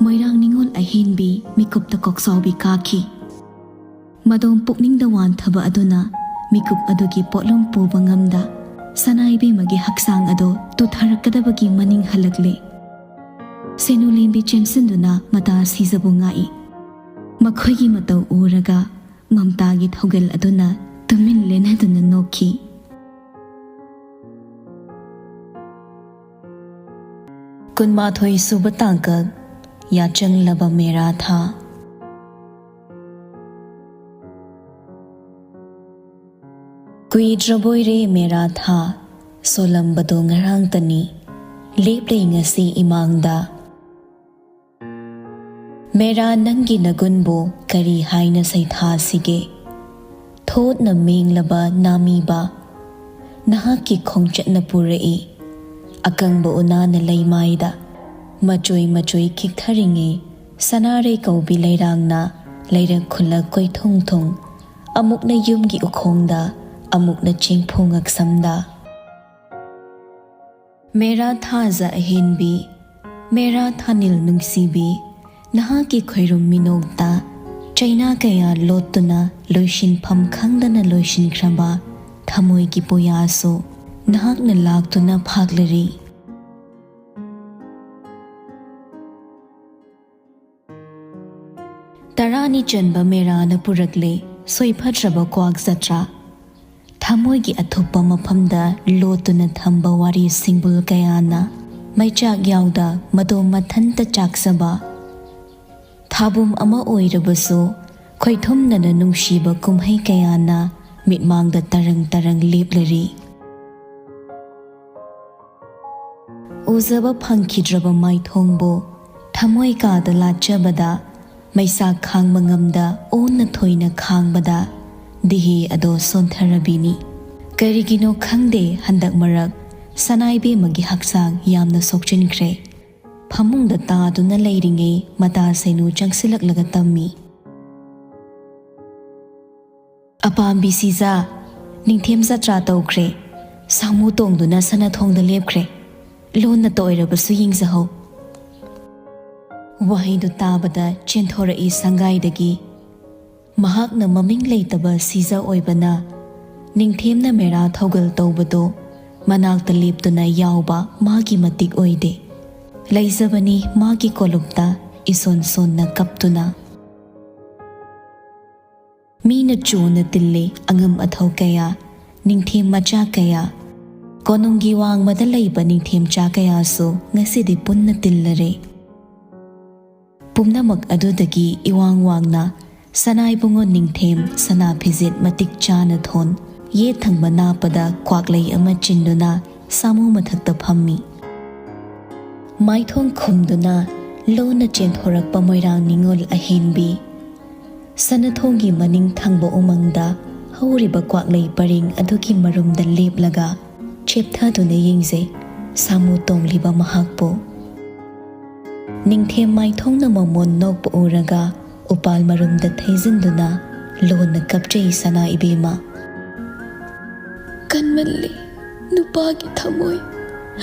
ꯃꯣꯏꯔꯥꯡ ꯅꯤꯉꯣꯜ ꯑꯍꯦꯟꯕꯤ ꯃꯤꯀꯨꯞꯇ ꯀꯣꯛꯆꯥꯎꯕꯤ ꯀꯥꯈꯤ꯫ ꯃꯗꯣꯝ ꯄꯨꯛꯅꯤꯡꯗ ꯋꯥꯟꯊꯕ ꯑꯗꯨꯅ ꯃꯤꯀꯨꯞ ꯑꯗꯨꯒꯤ ꯄꯣꯠꯂꯨꯝ ꯄꯨꯕ ꯉꯝꯗ ꯁꯅꯥꯏꯕꯦꯝꯃꯒꯤ ꯍꯛꯆꯥꯡ ꯑꯗꯨ ꯇꯨꯊꯔꯛꯀꯗꯕꯒꯤ ꯃꯅꯤꯡ ꯍꯜꯂꯛꯂꯦ꯫ ꯁꯦꯅꯨꯂꯦꯝꯕꯤ ꯆꯦꯟꯁꯤꯟꯗꯨꯅ ꯃꯇꯥ ꯁꯤꯖꯕꯨ ꯉꯥꯛꯏ꯫ ꯃꯈꯣꯏꯒꯤ ꯃꯇꯧ ꯎꯔꯒ ꯃꯝꯇꯥꯒꯤ ꯊꯧꯒꯜ ꯑꯗꯨꯅ ꯇꯨꯃꯤꯟ ꯂꯦꯟꯅꯗꯨꯅ ꯅꯣꯛꯈꯤ꯫ ꯀꯨꯟꯃꯥꯊꯣꯏ ꯁꯨꯕ ꯇꯥꯡꯀꯛ, ꯌꯥꯆꯪꯂꯕ ꯃꯦꯔꯥ ꯊꯥ꯫ ꯀꯨꯏꯗ꯭ꯔꯕꯣꯏꯔꯦ ꯃꯦꯔꯥ ꯊꯥ, ꯁꯣꯜꯂꯝꯕꯗꯣ ꯉꯔꯥꯡꯇꯅꯤ, ꯂꯦꯞꯂꯦ ꯉꯁꯤ ꯏꯃꯥꯡꯗ꯫ ꯃꯦꯔꯥ, ꯅꯪꯒꯤ ꯅꯒꯨꯟꯕꯨ ꯀꯔꯤ ꯍꯥꯏꯅ ꯁꯩꯊꯥꯁꯤꯒꯦ? ꯊꯣꯠꯅ ꯃꯦꯡꯂꯕ ꯅꯥꯃꯤꯕ, ꯅꯍꯥꯛꯀꯤ ꯈꯣꯡꯆꯠꯅ ꯄꯨꯔꯛꯏ ꯑꯀꯪꯕ ꯎꯅꯥꯅ ꯂꯩꯃꯥꯏꯗ꯫ ꯃꯆꯣꯏ ꯃꯆꯣꯏ ꯈꯤꯛꯊꯔꯤꯉꯩ, ꯁꯅꯥꯔꯩ ꯀꯧꯕꯤ ꯂꯩꯔꯥꯡꯅ ꯂꯩꯔꯛ ꯈꯨꯜꯂꯛ ꯀꯣꯏꯊꯨꯡ ꯊꯨꯡ, ꯑꯃꯨꯛꯅ ꯌꯨꯝꯒꯤ ꯎꯈꯣꯡꯗ, ꯑꯃꯨꯛꯅ ꯆꯦꯡꯐꯨ ꯉꯛꯁꯝꯗ꯫ ꯃꯦꯔꯥ ꯊꯥꯖ ꯑꯍꯦꯟꯕꯤ, ꯃꯦꯔꯥ ꯊꯥꯅꯤꯜ ꯅꯨꯡꯁꯤꯕꯤ, ꯅꯍꯥꯛꯀꯤ ꯈꯣꯏꯔꯨꯝ ꯃꯤꯅꯣꯛꯇ ꯆꯩꯅꯥ ꯀꯌꯥ ꯂꯣꯠꯇꯨꯅ ꯂꯣꯏꯁꯤꯟꯐꯝ ꯈꯪꯗꯅ ꯂꯣꯏꯁꯤꯟꯈ꯭ꯔꯕ ꯊꯃꯣꯏꯒꯤ ꯄꯨꯌꯥꯁꯨ ꯅꯍꯥꯛꯅ ꯂꯥꯛꯇꯨꯅ ꯐꯥꯛꯂꯔꯤ꯫ ꯇꯔꯥꯅꯤ ꯆꯟꯕ ꯃꯦꯔꯥꯅ ꯄꯨꯔꯛꯂꯦ ꯁꯣꯏꯐꯠꯇ꯭ꯔꯕ ꯀ꯭ꯋꯥꯛ ꯖꯇ꯭ꯔꯥ꯫ ꯊꯃꯣꯏꯒꯤ ꯑꯊꯨꯞꯄ ꯃꯐꯝꯗ ꯂꯣꯠꯇꯨꯅ ꯊꯝꯕ ꯋꯥꯔꯤ ꯁꯤꯡꯕꯨꯜ ꯀꯌꯥꯅ ꯃꯩꯆꯥꯛ ꯌꯥꯎꯗ ꯃꯗꯣ ꯃꯊꯟꯇ ꯆꯥꯛꯆꯕ꯫ ꯊꯥꯕꯨꯝ ꯑꯃ ꯑꯣꯏꯔꯕꯁꯨ ꯈꯣꯏꯊꯨꯝꯅꯅ ꯅꯨꯡꯁꯤꯕ ꯀꯨꯝꯍꯩ ꯀꯌꯥꯅ ꯃꯤꯠꯃꯥꯡꯗ ꯇꯔꯪ ꯇꯔꯪ ꯂꯦꯞꯂꯔꯤ꯫ ꯎꯖꯕ ꯐꯪꯈꯤꯗ꯭ꯔꯕ ꯃꯥꯏꯊꯣꯡꯕꯨ ꯊꯃꯣꯏ ꯀꯥꯗ ꯂꯥꯠꯆꯕꯗ, ꯃꯩꯁꯥ ꯈꯥꯡꯕ ꯉꯝꯗ ꯑꯣꯟꯅ ꯊꯣꯏꯅ ꯈꯥꯡꯕꯗ ꯗꯤꯍꯦ ꯑꯗꯣ ꯁꯣꯟꯊꯔꯕꯤꯅꯤ꯫ ꯀꯔꯤꯒꯤꯅꯣ ꯈꯪꯗꯦ, ꯍꯟꯗꯛ ꯃꯔꯛ ꯁꯅꯥꯏꯕꯦꯝꯃꯒꯤ ꯍꯛꯆꯥꯡ ꯌꯥꯝꯅ ꯁꯣꯛꯆꯤꯟꯈ꯭ꯔꯦ꯫ ꯐꯃꯨꯡꯗ ꯇꯥꯗꯨꯅ ꯂꯩꯔꯤꯉꯩ ꯃꯇꯥ ꯁꯩꯅꯨ ꯆꯪꯁꯤꯜꯂꯛꯂꯒ ꯇꯝꯃꯤ꯫ "ꯑꯄꯥꯝꯕꯤ ꯁꯤꯖꯥ, ꯅꯤꯡꯊꯦꯝ ꯖꯇ꯭ꯔꯥ ꯇꯧꯈ꯭ꯔꯦ꯫ ꯁꯥꯃꯨ ꯇꯣꯡꯗꯨꯅ ꯁꯅꯥꯊꯣꯡꯗ ꯂꯦꯞꯈ꯭ꯔꯦ꯫ ꯂꯣꯟꯅ ꯇꯣꯏꯔꯕꯁꯨ ꯌꯦꯡꯖꯍꯧ꯫" ꯋꯥꯍꯩꯗꯨ ꯇꯥꯕꯗ ꯆꯦꯟꯊꯣꯔꯛꯏ ꯁꯪꯒꯥꯏꯗꯒꯤ꯫ ꯃꯍꯥꯛꯅ ꯃꯃꯤꯡ ꯂꯩꯇꯕ ꯁꯤꯖ ꯑꯣꯏꯕꯅ ꯅꯤꯡꯊꯦꯝꯅ ꯃꯦꯔꯥ ꯊꯧꯒꯜ ꯇꯧꯕꯗꯨ ꯃꯅꯥꯛꯇ ꯂꯦꯞꯇꯨꯅ ꯌꯥꯎꯕ ꯃꯥꯒꯤ ꯃꯇꯤꯛ ꯑꯣꯏꯗꯦ꯫ ꯂꯩꯖꯕꯅꯤ ꯃꯥꯒꯤ ꯀꯣꯂꯨꯞꯇ ꯏꯁꯣꯟ ꯁꯣꯟꯅ ꯀꯞꯇꯨꯅ꯫ ꯃꯤꯅ ꯆꯣꯟꯅ ꯇꯤꯜꯂꯤ ꯑꯉꯝ ꯑꯊꯧ ꯀꯌꯥ, ꯅꯤꯡꯊꯦꯝ ꯃꯆꯥ ꯀꯌꯥ, ꯀꯣꯅꯨꯡꯒꯤ ꯋꯥꯡꯃꯗ ꯂꯩꯕ ꯅꯤꯡꯊꯦꯝꯆꯥ ꯀꯌꯥꯁꯨ ꯉꯁꯤꯗꯤ ꯄꯨꯟꯅ ꯇꯤꯜꯂꯔꯦ꯫ ꯄꯨꯝꯅꯃꯛ ꯑꯗꯨꯗꯒꯤ ꯏꯋꯥꯡ ꯋꯥꯡꯅ ꯁꯅꯥꯏꯕꯨꯡꯉꯣ ꯅꯤꯡꯊꯦꯝ ꯁꯅꯥ ꯐꯤꯖꯦꯠ ꯃꯇꯤꯛ ꯆꯥꯅ ꯊꯣꯟ, ꯌꯦꯠ ꯊꯪꯕ ꯅꯥꯞꯄꯗ ꯀ꯭ꯋꯥꯛꯂꯩ ꯑꯃ ꯆꯤꯟꯗꯨꯅ ꯁꯥꯃꯨ ꯃꯊꯛꯇ ꯐꯝꯃꯤ꯫ ꯃꯥꯏꯊꯣꯡ ꯈꯨꯝꯗꯨꯅ ꯂꯣꯟꯅ ꯆꯦꯟꯊꯣꯔꯛꯄ ꯃꯣꯏꯔꯥꯡ ꯅꯤꯉꯣꯜ ꯑꯍꯦꯟꯕꯤ꯫ ꯁꯅꯥꯊꯣꯡꯒꯤ ꯃꯅꯤꯡ ꯊꯪꯕ ꯎꯃꯪꯗ ꯍꯧꯔꯤꯕ ꯀ꯭ꯋꯥꯛꯂꯩ ꯄꯔꯦꯡ ꯑꯗꯨꯒꯤ ꯃꯔꯨꯝꯗ ꯂꯦꯞꯂꯒ ꯆꯦꯞꯊꯗꯨꯅ ꯌꯦꯡꯖꯩ ꯁꯥꯃꯨ ꯇꯣꯡꯂꯤꯕ ꯃꯍꯥꯛꯄꯨ꯫ ꯅꯤꯡꯊꯦꯝ ꯃꯥꯏꯊꯣꯡꯅ ꯃꯃꯣꯟ ꯅꯣꯛꯄ ꯎꯔꯒ ꯎꯄꯥꯜ ꯃꯔꯨꯝꯗ ꯊꯩꯖꯤꯟꯗꯨꯅ ꯂꯣꯟꯅ ꯀꯞꯆꯩ ꯁꯅꯥ ꯏꯕꯦꯝꯃ꯫ ꯀꯟꯃꯜꯂꯤ ꯅꯨꯄꯥꯒꯤ ꯊꯃꯣꯏ,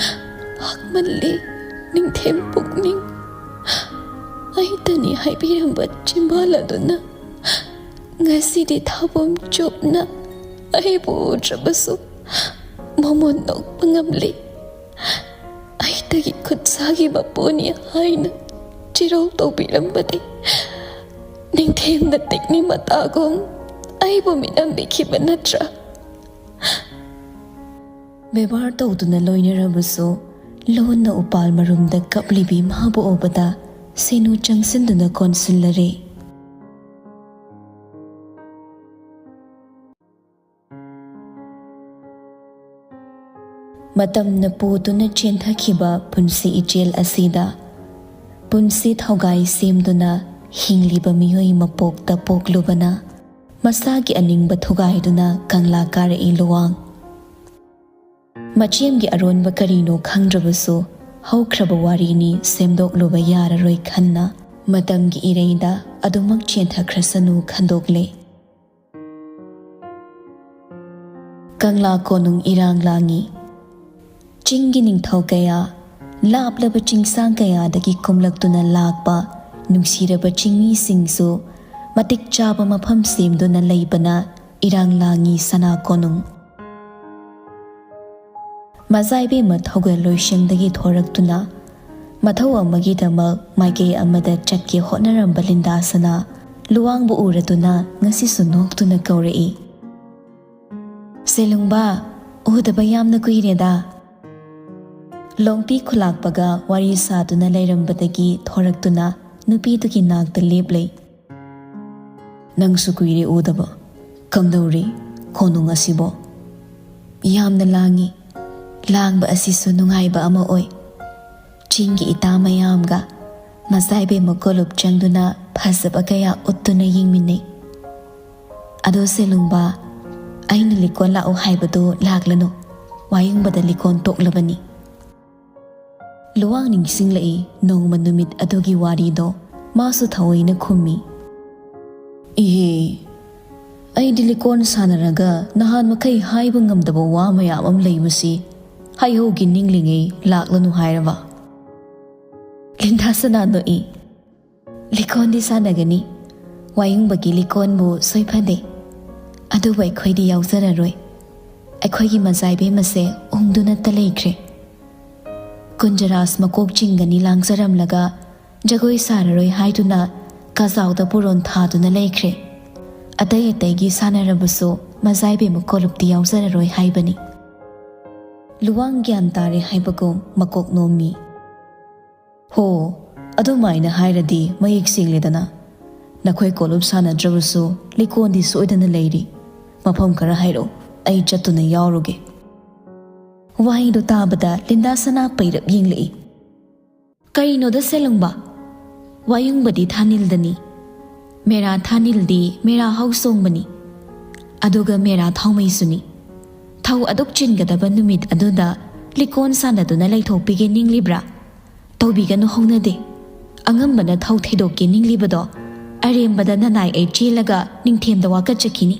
ꯍꯛꯃꯜꯂꯤ ꯅꯤꯡꯊꯦꯝ ꯄꯨꯛꯅꯤꯡ꯫ ꯑꯩꯇꯅꯤ ꯍꯥꯏꯕꯤꯔꯝꯕ ꯆꯤꯝꯕꯥꯜ ꯑꯗꯨꯅ ꯉꯁꯤꯗꯤ ꯊꯥꯕꯣꯝ ꯆꯨꯞꯅ ꯑꯩꯕꯨ ꯎꯗ꯭ꯔꯕꯁꯨ ꯃꯃꯣꯟ ꯅꯣꯛꯄ ꯉꯝꯂꯤ꯫ ꯑꯩꯇꯒꯤ ꯈꯨꯠꯁꯥꯒꯤ ꯃꯄꯨꯅꯤ ꯍꯥꯏꯅ ꯆꯤꯔꯧ ꯇꯧꯕꯤꯔꯝꯕꯗꯤ ꯅꯤꯡꯊꯦꯝꯅ ꯇꯤꯛꯅꯤ ꯃꯇꯥꯒꯨꯝ ꯑꯩꯕꯨ ꯃꯤꯅꯝꯕꯤꯈꯤꯕ ꯅꯠꯇ꯭ꯔꯥ? ꯕꯦꯕꯥꯔ ꯇꯧꯗꯨꯅ ꯂꯣꯏꯅꯔꯕꯁꯨ ꯂꯣꯟꯅ ꯎꯄꯥꯜ ꯃꯔꯨꯝꯗ ꯀꯞꯂꯤꯕꯤ ꯃꯥꯕꯨ ꯎꯕꯗ ꯁꯦꯅꯨ ꯆꯪꯁꯤꯟꯗꯨꯅ ꯀꯣꯟꯁꯤꯜꯂꯔꯦ꯫ ꯃꯇꯝꯅ ꯄꯨꯗꯨꯅ ꯆꯦꯟꯊꯈꯤꯕ ꯄꯨꯟꯁꯤ ꯏꯆꯦꯜ ꯑꯁꯤꯗ ꯄꯨꯟꯁꯤ ꯊꯧꯒꯥꯏ ꯁꯦꯝꯗꯨꯅ ꯍꯤꯡꯂꯤꯕ ꯃꯤꯑꯣꯏ ꯃꯄꯣꯛꯇ ꯄꯣꯛꯂꯨꯕꯅ ꯃꯁꯥꯒꯤ ꯑꯅꯤꯡꯕ ꯊꯨꯒꯥꯏꯗꯨꯅ ꯀꯪꯂꯥ ꯀꯥꯔꯛꯏ ꯂꯨꯋꯥꯡ꯫ ꯃꯆꯦꯝꯒꯤ ꯑꯔꯣꯟꯕ ꯀꯔꯤꯅꯣ ꯈꯪꯗ꯭ꯔꯕꯁꯨ ꯍꯧꯈ꯭ꯔꯕ ꯋꯥꯔꯤꯅꯤ, ꯁꯦꯝꯗꯣꯛꯂꯨꯕ ꯌꯥꯔꯔꯣꯏ ꯈꯟꯅ ꯃꯇꯝꯒꯤ ꯏꯔꯩꯗ ꯑꯗꯨꯃꯛ ꯆꯦꯟꯊꯈ꯭ꯔꯁꯅꯨ ꯈꯟꯗꯣꯛꯂꯦ꯫ ꯀꯪꯂꯥ ꯀꯣꯅꯨꯡ ꯏꯔꯥꯡ ꯂꯥꯡꯉꯤ꯫ ꯆꯤꯡꯒꯤ ꯅꯤꯡꯊꯧ ꯀꯌꯥ, ꯂꯥꯞꯂꯕ ꯆꯤꯡꯁꯥꯡ ꯀꯌꯥꯗꯒꯤ ꯀꯨꯝꯂꯛꯇꯨꯅ ꯂꯥꯛꯄ ꯅꯨꯡꯁꯤꯔꯕ ꯆꯤꯡꯃꯤꯁꯤꯡꯁꯨ ꯃꯇꯤꯛ ꯆꯥꯕ ꯃꯐꯝ ꯁꯦꯝꯗꯨꯅ ꯂꯩꯕꯅ ꯏꯔꯥꯡ ꯂꯥꯡꯉꯤ ꯁꯅꯥ ꯀꯣꯅꯨꯡ꯫ ꯃꯖꯥ ꯏꯕꯦꯝꯃ ꯊꯧꯒꯜ ꯂꯣꯏꯁꯪꯗꯒꯤ ꯊꯣꯔꯛꯇꯨꯅ ꯃꯊꯧ ꯑꯃꯒꯤꯗꯃꯛ ꯃꯥꯏꯀꯩ ꯑꯃꯗ ꯆꯠꯀꯦ ꯍꯣꯠꯅꯔꯝꯕ ꯂꯤꯟꯗꯥꯁꯅꯥ ꯂꯨꯋꯥꯡꯕꯨ ꯎꯔꯗꯨꯅ ꯉꯁꯤꯁꯨ ꯅꯣꯛꯇꯨꯅ ꯀꯧꯔꯛꯏ, "ꯁꯦꯂꯨꯡꯕ, ꯎꯗꯕ ꯌꯥꯝꯅ ꯀꯨꯏꯔꯦꯗ꯫" ꯂꯣꯡꯄꯤ ꯈꯨꯂꯥꯛꯄꯒ ꯋꯥꯔꯤ ꯁꯥꯗꯨꯅ ꯂꯩꯔꯝꯕꯗꯒꯤ ꯊꯣꯔꯛꯇꯨꯅ ꯅꯨꯄꯤꯗꯨꯒꯤ ꯅꯥꯛꯇ ꯂꯦꯞꯂꯦ꯫ "ꯅꯪꯁꯨ ꯀꯨꯏꯔꯦ ꯎꯗꯕ꯫ ꯀꯝꯗꯧꯔꯤ?" ꯀꯣꯅꯨꯡ ꯑꯁꯤꯕꯣ? ꯌꯥꯝꯅ ꯂꯥꯡꯉꯤ꯫ ꯂꯥꯡꯕ ꯑꯁꯤꯁꯨ ꯅꯨꯡꯉꯥꯏꯕ ꯑꯃ ꯑꯣꯏ꯫ ꯆꯤꯡꯒꯤ ꯏꯇꯥ ꯃꯌꯥꯝꯒ ꯃꯖꯥꯏꯕꯦꯝꯃ ꯀꯣꯂꯨꯞ ꯆꯪꯗꯨꯅ ꯐꯖꯕ ꯀꯌꯥ ꯎꯠꯇꯨꯅ ꯌꯦꯡꯃꯤꯟꯅꯩ꯫ ꯑꯗꯣ ꯁꯦꯂꯨꯡꯕ, ꯑꯩꯅ ꯂꯤꯀꯣꯟ ꯂꯥꯛꯎ ꯍꯥꯏꯕꯗꯨ ꯂꯥꯛꯂꯅꯨ꯫ ꯋꯥꯌꯨꯡꯕꯗ ꯂꯤꯀꯣꯟ ꯇꯣꯛꯂꯕꯅꯤ꯫ ꯂꯨꯋꯥꯡ ꯅꯤꯡꯁꯤꯡꯂꯛꯏ ꯅꯣꯡꯃ ꯅꯨꯃꯤꯠ ꯑꯗꯨꯒꯤ ꯋꯥꯔꯤꯗꯣ꯫ ꯃꯥꯁꯨ ꯊꯑꯣꯏꯅ ꯈꯨꯝꯃꯤ꯫ ꯏꯍꯦ, ꯑꯩꯗꯤ ꯂꯤꯀꯣꯟ ꯁꯥꯟꯅꯔꯒ ꯅꯍꯥꯟ ꯃꯈꯩ ꯍꯥꯏꯕ ꯉꯝꯗꯕ ꯋꯥ ꯃꯌꯥꯝ ꯑꯃ ꯂꯩꯕꯁꯤ ꯍꯩꯍꯧꯒꯤ ꯅꯤꯡꯂꯤꯉꯩ ꯂꯥꯛꯂꯅꯨ ꯍꯥꯏꯔꯕ? ꯂꯤꯟꯗꯥ ꯁꯅꯥ ꯅꯣꯛꯏ꯫ ꯂꯤꯀꯣꯟꯗꯤ ꯁꯥꯟꯅꯒꯅꯤ꯫ ꯋꯥꯌꯨꯡꯕꯒꯤ ꯂꯤꯀꯣꯟꯕꯨ ꯁꯣꯏꯐꯗꯦ꯫ ꯑꯗꯨꯕꯨ ꯑꯩꯈꯣꯏꯗꯤ ꯌꯥꯎꯖꯔꯔꯣꯏ꯫ ꯑꯩꯈꯣꯏꯒꯤ ꯃꯖꯥꯏꯕꯦꯝ ꯑꯁꯦ ꯎꯪꯗꯨꯅꯇ ꯂꯩꯈ꯭ꯔꯦ꯫ ꯀꯨꯟꯖꯔꯥꯁ ꯃꯀꯣꯛ ꯆꯤꯡꯒꯅꯤ ꯂꯥꯡꯖꯔꯝꯂꯒ ꯖꯒꯣꯏ ꯁꯥꯔꯔꯣꯏ ꯍꯥꯏꯗꯨꯅ ꯀꯖꯥꯎꯗ ꯄꯨꯔꯣꯟ ꯊꯥꯗꯨꯅ ꯂꯩꯈ꯭ꯔꯦ꯫ ꯑꯇꯩ ꯑꯇꯩꯒꯤ ꯁꯥꯟꯅꯔꯕꯁꯨ ꯃꯖꯥꯏꯕꯦꯝꯃ ꯀꯣꯂꯨꯞꯇꯤ ꯌꯥꯎꯖꯔꯔꯣꯏ ꯍꯥꯏꯕꯅꯤ꯫ ꯂꯨꯋꯥꯡ ꯒ꯭ꯌꯥꯟ ꯇꯥꯔꯦ ꯍꯥꯏꯕꯒꯨꯝ ꯃꯀꯣꯛ ꯅꯣꯝꯃꯤ꯫ ꯍꯣ, ꯑꯗꯨꯃꯥꯏꯅ ꯍꯥꯏꯔꯗꯤ ꯃꯌꯦꯛ ꯁꯦꯡꯂꯦꯗꯅ꯫ ꯅꯈꯣꯏ ꯀꯣꯂꯨꯞ ꯁꯥꯟꯅꯗ꯭ꯔꯕꯁꯨ ꯂꯤꯀꯣꯟꯗꯤ ꯁꯣꯏꯗꯅ ꯂꯩꯔꯤ꯫ ꯃꯐꯝ ꯈꯔ ꯍꯥꯏꯔꯛꯎ, ꯑꯩ ꯆꯠꯇꯨꯅ ꯌꯥꯎꯔꯨꯒꯦ꯫ ꯋꯥꯍꯩꯗꯨ ꯇꯥꯕꯗ ꯂꯤꯟꯗꯥ ꯁꯅꯥ ꯄꯩꯔꯞ ꯌꯦꯡꯂꯛꯏ꯫ ꯀꯔꯤꯅꯣꯗ ꯁꯦꯂꯨꯡꯕ? ꯋꯥꯌꯨꯡꯕꯗꯤ ꯊꯥꯅꯤꯜꯗꯅꯤ꯫ ꯃꯦꯔꯥ ꯊꯥꯅꯤꯜꯗꯤ ꯃꯦꯔꯥ ꯍꯧ ꯁꯣꯡꯕꯅꯤ꯫ ꯑꯗꯨꯒ ꯃꯦꯔꯥ ꯊꯥꯎꯃꯩꯁꯨꯅꯤ꯫ ꯊꯧ ꯑꯗꯨꯛ ꯆꯤꯟꯒꯗꯕ ꯅꯨꯃꯤꯠ ꯑꯗꯨꯗ ꯂꯤꯀꯣꯟ ꯁꯥꯟꯅꯗꯨꯅ ꯂꯩꯊꯣꯛꯄꯤꯒꯦ ꯅꯤꯡꯂꯤꯕ꯭ꯔꯥ? ꯇꯧꯕꯤꯒꯅꯨ ꯍꯧꯅꯗꯦ꯫ ꯑꯉꯝꯕꯅ ꯊꯧ ꯊꯩꯗꯣꯛꯀꯦ ꯅꯤꯡꯂꯤꯕꯗꯣ ꯑꯔꯦꯝꯕꯗ ꯅꯅꯥꯏ ꯑꯩ ꯆꯦꯜꯂꯒ ꯅꯤꯡꯊꯦꯝꯗ ꯋꯥꯀꯠꯆꯈꯤꯅꯤ꯫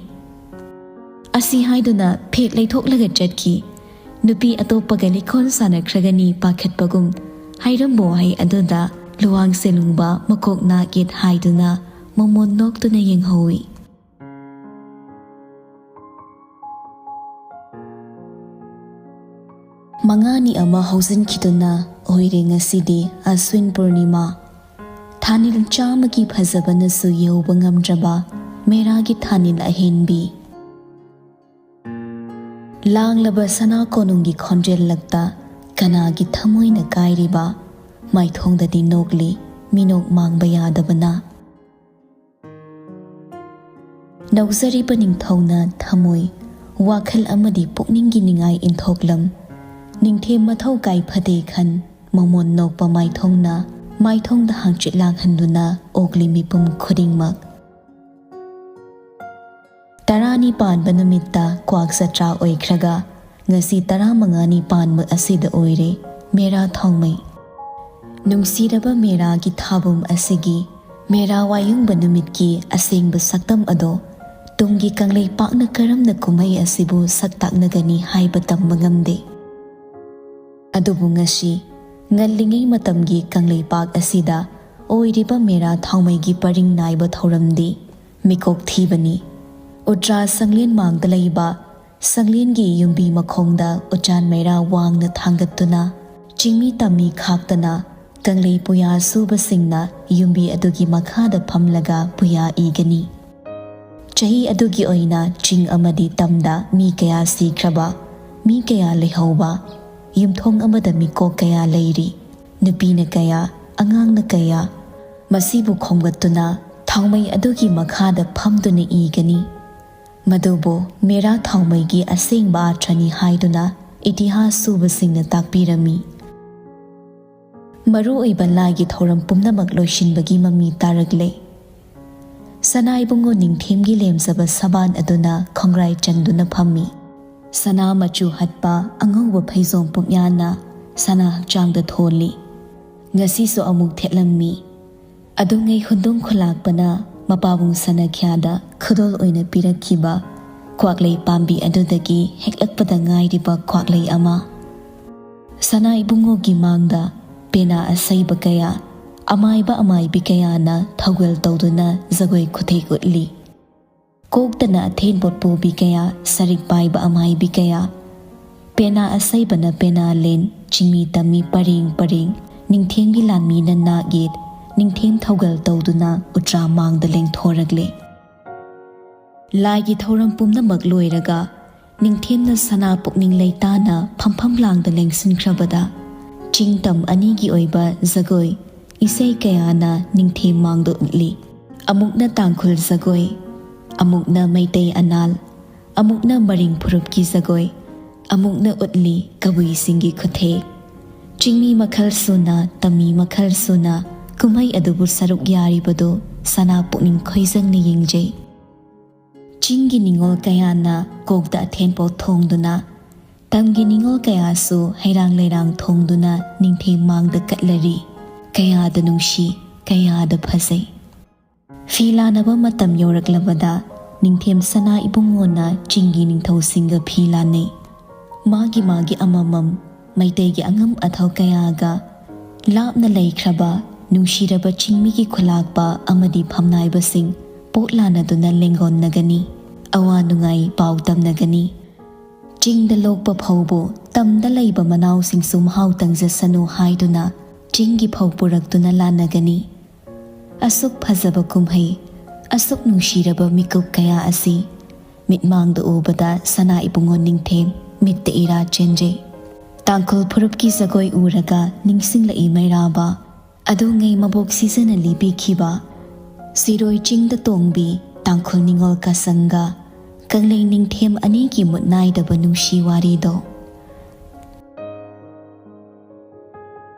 ꯑꯁꯤ ꯍꯥꯏꯗꯨꯅ ꯐꯦꯛ ꯂꯩꯊꯣꯛꯂꯒ ꯆꯠꯈꯤ꯫ ꯅꯨꯄꯤ ꯑꯇꯣꯞꯄꯒ ꯂꯤꯀꯣꯟ ꯁꯥꯟꯅꯈ꯭ꯔꯒꯅꯤ ꯄꯥꯈꯠꯄꯒꯨꯝ ꯍꯥꯏꯔꯝꯕ ꯋꯥꯍꯩ ꯑꯗꯨꯗ ꯂꯨꯋꯥꯡ ꯁꯦꯂꯨꯡꯕ ꯃꯀꯣꯛ ꯅꯥꯒꯦꯠ ꯍꯥꯏꯗꯨꯅ ꯃꯃꯣꯟ ꯅꯣꯛꯇꯨꯅ ꯌꯦꯡꯍꯧꯏ꯫ ꯃꯉꯥꯅꯤ ꯑꯃ ꯍꯧꯖꯤꯟꯈꯤꯗꯨꯅ ꯑꯣꯏꯔꯦ ꯉꯁꯤꯗꯤ ꯑꯁ꯭ꯋꯤꯟ ꯄꯨꯔꯅꯤꯃꯥ꯫ ꯊꯥꯅꯤꯜ ꯆꯥꯝꯃꯒꯤ ꯐꯖꯕꯅꯁꯨ ꯌꯧꯕ ꯉꯝꯗ꯭ꯔꯕ ꯃꯦꯔꯥꯒꯤ ꯊꯥꯅꯤꯜ ꯑꯍꯦꯟꯕꯤ꯫ ꯂꯥꯡꯂꯕ ꯁꯅꯥ ꯀꯣꯅꯨꯡꯒꯤ ꯈꯣꯟꯖꯦꯜ ꯂꯛꯇ ꯀꯅꯥꯒꯤ ꯊꯃꯣꯏꯅ ꯀꯥꯏꯔꯤꯕ ꯃꯥꯏꯊꯣꯡꯗꯗꯤ ꯅꯣꯛꯂꯤ ꯃꯤꯅꯣꯛ ꯃꯥꯡꯕ ꯌꯥꯗꯕꯅ꯫ ꯅꯧꯖꯔꯤꯕ ꯅꯤꯡꯊꯧꯅ ꯊꯃꯣꯏ, ꯋꯥꯈꯜ ꯑꯃꯗꯤ ꯄꯨꯛꯅꯤꯡꯒꯤ ꯅꯤꯡꯉꯥꯏ ꯏꯟꯊꯣꯛꯂꯝ, ꯅꯤꯡꯊꯦꯝ ꯃꯊꯧ ꯀꯥꯏ ꯐꯗꯦ ꯈꯟ, ꯃꯃꯣꯟ ꯅꯣꯛꯄ ꯃꯥꯏꯊꯣꯡꯅ ꯃꯥꯏꯊꯣꯡꯗ ꯍꯥꯡꯆꯤꯠ ꯂꯥꯡꯍꯟꯗꯨꯅ ꯑꯣꯛꯂꯤ ꯃꯤꯄꯨꯝ ꯈꯨꯗꯤꯡꯃꯛ꯫ ꯇꯔꯥꯅꯤ ꯄꯥꯟꯕ ꯅꯨꯃꯤꯠꯇ ꯀ꯭ꯋꯥꯛ ꯖꯇ꯭ꯔꯥ ꯑꯣꯏꯈ꯭ꯔꯒ, ꯉꯁꯤ ꯇꯔꯥꯃꯉꯥꯅꯤ ꯄꯥꯟꯕ ꯑꯁꯤꯗ ꯑꯣꯏꯔꯦ ꯃꯦꯔꯥ ꯊꯥꯎꯃꯩ꯫ ꯅꯨꯡꯁꯤꯔꯕ ꯃꯦꯔꯥꯒꯤ ꯊꯥꯕꯨꯝ ꯑꯁꯤꯒꯤ ꯃꯦꯔꯥ ꯋꯥꯌꯨꯡꯕ ꯅꯨꯃꯤꯠꯀꯤ ꯑꯁꯦꯡꯕ ꯁꯛꯇꯝ ꯑꯗꯣ ꯇꯨꯡꯒꯤ ꯀꯪꯂꯩꯄꯥꯛꯅ ꯀꯔꯝꯅ ꯀꯨꯝꯍꯩ ꯑꯁꯤꯕꯨ ꯁꯛ ꯇꯥꯛꯅꯒꯅꯤ ꯍꯥꯏꯕ ꯇꯝꯕ ꯉꯝꯗꯦ꯫ ꯑꯗꯨꯕꯨ ꯉꯁꯤ ꯉꯜꯂꯤꯉꯩ ꯃꯇꯝꯒꯤ ꯀꯪꯂꯩꯄꯥꯛ ꯑꯁꯤꯗ ꯑꯣꯏꯔꯤꯕ ꯃꯦꯔꯥ ꯊꯥꯎꯃꯩꯒꯤ ꯄꯔꯤꯡ ꯅꯥꯏꯕ ꯊꯧꯔꯝꯗꯤ ꯃꯤꯀꯣꯛ ꯊꯤꯕꯅꯤ꯫ ꯎꯇ꯭ꯔꯥ ꯁꯪꯂꯦꯟ ꯃꯥꯡꯗ ꯂꯩꯕ ꯁꯪꯂꯦꯟꯒꯤ ꯌꯨꯝꯕꯤ ꯃꯈꯣꯡꯗ ꯎꯆꯥꯟ ꯃꯩꯔꯥ ꯋꯥꯡꯅ ꯊꯥꯡꯒꯠꯇꯨꯅ, ꯆꯤꯡꯃꯤ ꯇꯝꯃꯤ ꯈꯥꯛꯇꯅ ꯀꯪꯂꯩ ꯄꯨꯌꯥ ꯁꯨꯕꯁꯤꯡꯅ ꯌꯨꯝꯕꯤ ꯑꯗꯨꯒꯤ ꯃꯈꯥꯗ ꯐꯝꯂꯒ ꯄꯨꯌꯥ ꯏꯒꯅꯤ꯫ ꯆꯍꯤ ꯑꯗꯨꯒꯤ ꯑꯣꯏꯅ ꯆꯤꯡ ꯑꯃꯗꯤ ꯇꯝꯗ ꯃꯤ ꯀꯌꯥ ꯁꯤꯈ꯭ꯔꯕ, ꯃꯤ ꯀꯌꯥ ꯂꯩꯍꯧꯕ, ꯌꯨꯝꯊꯣꯡ ꯑꯃꯗ ꯃꯤꯀꯣꯛ ꯀꯌꯥ ꯂꯩꯔꯤ, ꯅꯨꯄꯤꯅ ꯀꯌꯥ, ꯑꯉꯥꯡꯅ ꯀꯌꯥ, ꯃꯁꯤꯕꯨ ꯈꯣꯝꯒꯠꯇꯨꯅ ꯊꯥꯎꯃꯩ ꯑꯗꯨꯒꯤ ꯃꯈꯥꯗ ꯐꯝꯗꯨꯅ ꯏꯒꯅꯤ꯫ ꯃꯗꯨꯕꯨ ꯃꯦꯔꯥ ꯊꯥꯎꯃꯩꯒꯤ ꯑꯁꯦꯡꯕ ꯑꯥꯔꯊꯅꯤ ꯍꯥꯏꯗꯨꯅ ꯏꯇꯤꯍꯥꯁ ꯁꯨꯕꯁꯤꯡꯅ ꯇꯥꯛꯄꯤꯔꯝꯃꯤ꯫ ꯃꯔꯨ ꯑꯣꯏꯕ ꯂꯥꯏꯒꯤ ꯊꯧꯔꯝ ꯄꯨꯝꯅꯃꯛ ꯂꯣꯏꯁꯤꯟꯕꯒꯤ ꯃꯃꯤ ꯇꯥꯔꯛꯂꯦ꯫ ꯁꯅꯥ ꯏꯕꯨꯡꯉꯣ ꯅꯤꯡꯊꯦꯝꯒꯤ ꯂꯦꯝꯖꯕ ꯁꯕꯥꯟ ꯑꯗꯨꯅ ꯈꯣꯡꯒ꯭ꯔꯥꯏ ꯆꯟꯗꯨꯅ ꯐꯝꯃꯤ꯫ ꯁꯅꯥ ꯃꯆꯨ ꯍꯠꯄ ꯑꯉꯧꯕ ꯐꯩꯖꯣꯝ ꯄꯨꯝꯌꯥꯅ ꯁꯅꯥ ꯍꯛꯆꯥꯡꯗ ꯊꯣꯜꯂꯤ꯫ ꯉꯁꯤꯁꯨ ꯑꯃꯨꯛ ꯊꯦꯠꯂꯝꯃꯤ꯫ ꯑꯗꯨꯉꯩ ꯍꯨꯟꯗꯨꯝ ꯈꯨꯂꯥꯛꯄꯅ ꯃꯄꯥꯕꯨꯡ ꯁꯅꯥꯈ꯭ꯌꯥꯗ ꯈꯨꯗꯣꯜ ꯑꯣꯏꯅ ꯄꯤꯔꯛꯈꯤꯕ ꯀ꯭ꯋꯥꯛꯂꯩ ꯄꯥꯝꯕꯤ ꯑꯗꯨꯗꯒꯤ ꯍꯦꯛꯂꯛꯄꯗ ꯉꯥꯏꯔꯤꯕ ꯀ꯭ꯋꯥꯛꯂꯩ ꯑꯃ꯫ ꯁꯅꯥ ꯏꯕꯨꯡꯉꯣꯒꯤ ꯃꯥꯡꯗ ꯄꯦꯅꯥ ꯑꯁꯩꯕ ꯀꯌꯥ, ꯑꯃꯥꯏꯕ ꯑꯃꯥꯏꯕꯤ ꯀꯌꯥꯅ ꯊꯧꯒꯜ ꯇꯧꯗꯨꯅ ꯖꯒꯣꯏ ꯈꯨꯊꯦꯛ ꯎꯠꯂꯤ꯫ ꯀꯣꯛꯇꯅ ꯑꯊꯦꯟꯄꯣꯠ ꯄꯨꯕꯤ ꯀꯌꯥ, ꯁꯔꯤꯛ ꯄꯥꯏꯕ ꯑꯃꯥꯏꯕꯤ ꯀꯌꯥ, ꯄꯦꯅꯥ ꯑꯁꯩꯕꯅ ꯄꯦꯅꯥ ꯂꯦꯟ, ꯆꯤꯡꯃꯤ ꯇꯝꯃꯤ ꯄꯔꯦꯡ ꯄꯔꯦꯡ, ꯅꯤꯡꯊꯦꯝꯒꯤ ꯂꯥꯟꯃꯤꯅ ꯅꯥꯛ ꯌꯦꯠ, ꯅꯤꯡꯊꯦꯝ ꯊꯧꯒꯜ ꯇꯧꯗꯨꯅ ꯎꯇ꯭ꯔꯥ ꯃꯥꯡꯗ ꯂꯦꯡꯊꯣꯔꯛꯂꯦ꯫ ꯂꯥꯏꯒꯤ ꯊꯧꯔꯝ ꯄꯨꯝꯅꯃꯛ ꯂꯣꯏꯔꯒ ꯅꯤꯡꯊꯦꯝꯅ ꯁꯅꯥ ꯄꯨꯛꯅꯤꯡ ꯂꯩꯇꯥꯅ ꯐꯝꯐꯝ ꯂꯥꯡꯗ ꯂꯦꯡꯁꯤꯟꯈ꯭ꯔꯕꯗ, ꯆꯤꯡ ꯇꯝ ꯑꯅꯤꯒꯤ ꯑꯣꯏꯕ ꯖꯒꯣꯏ, ꯏꯁꯩ ꯀꯌꯥꯅ ꯅꯤꯡꯊꯦꯝ ꯃꯥꯡꯗ ꯎꯠꯂꯤ꯫ ꯑꯃꯨꯛꯅ ꯇꯥꯡꯈꯨꯜ ꯖꯒꯣꯏ, ꯑꯃꯨꯛꯅ ꯃꯩꯇꯩ ꯑꯅꯥꯜ, ꯑꯃꯨꯛꯅ ꯃꯔꯤꯡ ꯐꯨꯔꯨꯞꯀꯤ ꯖꯒꯣꯏ, ꯑꯃꯨꯛꯅ ꯎꯠꯂꯤ ꯀꯕꯨꯏꯁꯤꯡꯒꯤ ꯈꯨꯊꯦꯛ꯫ ꯆꯤꯡꯃꯤ ꯃꯈꯜ ꯁꯨꯅ, ꯇꯝꯃꯤ ꯃꯈꯜ ꯁꯨꯅ ꯀꯨꯝꯍꯩ ꯑꯗꯨꯕꯨ ꯁꯔꯨꯛ ꯌꯥꯔꯤꯕꯗꯨ ꯁꯅꯥ ꯄꯨꯛꯅꯤꯡ ꯈꯣꯏꯖꯪꯅ ꯌꯦꯡꯖꯩ꯫ ꯆꯤꯡꯒꯤ ꯅꯤꯉꯣꯜ ꯀꯌꯥꯅ ꯀꯣꯛꯇ ꯑꯊꯦꯟꯄꯣꯠ ꯊꯣꯡꯗꯨꯅ, ꯇꯝꯒꯤ ꯅꯤꯉꯣꯜ ꯀꯌꯥꯁꯨ ꯍꯩꯔꯥꯡ ꯂꯩꯔꯥꯡ ꯊꯣꯡꯗꯨꯅ ꯅꯤꯡꯊꯦꯝ ꯃꯥꯡꯗ ꯀꯠꯂꯔꯤ꯫ ꯀꯌꯥꯗ ꯅꯨꯡꯁꯤ, ꯀꯌꯥꯗ ꯐꯖꯩ꯫ ꯐꯤ ꯂꯥꯟꯅꯕ ꯃꯇꯝ ꯌꯧꯔꯛꯂꯕꯗ ꯅꯤꯡꯊꯦꯝ ꯁꯅꯥ ꯏꯕꯨꯡꯉꯣꯅ ꯆꯤꯡꯒꯤ ꯅꯤꯡꯊꯧꯁꯤꯡꯒ ꯐꯤ ꯂꯥꯟꯅꯩ꯫ ꯃꯥꯒꯤ ꯃꯥꯒꯤ ꯑꯃꯃꯝ ꯃꯩꯇꯩꯒꯤ ꯑꯉꯝ ꯑꯊꯧ ꯀꯌꯥꯒ ꯂꯥꯞꯅ ꯂꯩꯈ꯭ꯔꯕ ꯅꯨꯡꯁꯤꯔꯕ ꯆꯤꯡꯃꯤꯒꯤ ꯈꯨꯂꯥꯛꯄ ꯑꯃꯗꯤ ꯐꯝꯅꯥꯏꯕꯁꯤꯡ ꯄꯣꯠ ꯂꯥꯟꯅꯗꯨꯅ ꯂꯦꯡꯒꯣꯟꯅꯒꯅꯤ, ꯑꯋꯥ ꯅꯨꯡꯉꯥꯏ ꯄꯥꯎ ꯇꯝꯅꯒꯅꯤ꯫ ꯆꯤꯡꯗ ꯂꯣꯛꯄ ꯐꯧꯕꯨ ꯇꯝꯗ ꯂꯩꯕ ꯃꯅꯥꯎꯁꯤꯡꯁꯨ ꯃꯍꯥꯎ ꯇꯪꯖꯁꯅꯨ ꯍꯥꯏꯗꯨꯅ ꯆꯤꯡꯒꯤ ꯐꯧ ꯄꯨꯔꯛꯇꯨꯅ ꯂꯥꯟꯅꯒꯅꯤ꯫ ꯑꯁꯨꯛ ꯐꯖꯕ ꯀꯨꯝꯍꯩ, ꯑꯁꯨꯛ ꯅꯨꯡꯁꯤꯔꯕ ꯃꯤꯀꯨꯞ ꯀꯌꯥ ꯑꯁꯤ ꯃꯤꯠꯃꯥꯡꯗ ꯎꯕꯗ ꯁꯅꯥ ꯏꯕꯨꯡꯉꯣ ꯅꯤꯡꯊꯦꯝ ꯃꯤꯠꯇ ꯏꯔꯥ ꯆꯦꯟꯖꯩ꯫ ꯇꯥꯡꯈꯨꯜ ꯐꯨꯔꯨꯞꯀꯤ ꯖꯒꯣꯏ ꯎꯔꯒ ꯅꯤꯡꯁꯤꯡꯂꯛꯏ ꯃꯩꯔꯥꯕ꯫ ꯑꯗꯨꯉꯩ ꯃꯕꯣꯛ ꯁꯤꯖꯅ ꯂꯤꯕꯤꯈꯤꯕ ꯁꯤꯔꯣꯏ ꯆꯤꯡꯗ ꯇꯣꯡꯕꯤ ꯇꯥꯡꯈꯨꯜ ꯅꯤꯉꯣꯜ ꯀꯁꯪꯒ ꯀꯪꯂꯩ ꯅꯤꯡꯊꯦꯝ ꯑꯅꯤꯒꯤ ꯃꯨꯠ ꯅꯥꯏꯗꯕ ꯅꯨꯡꯁꯤ ꯋꯥꯔꯤꯗꯣ꯫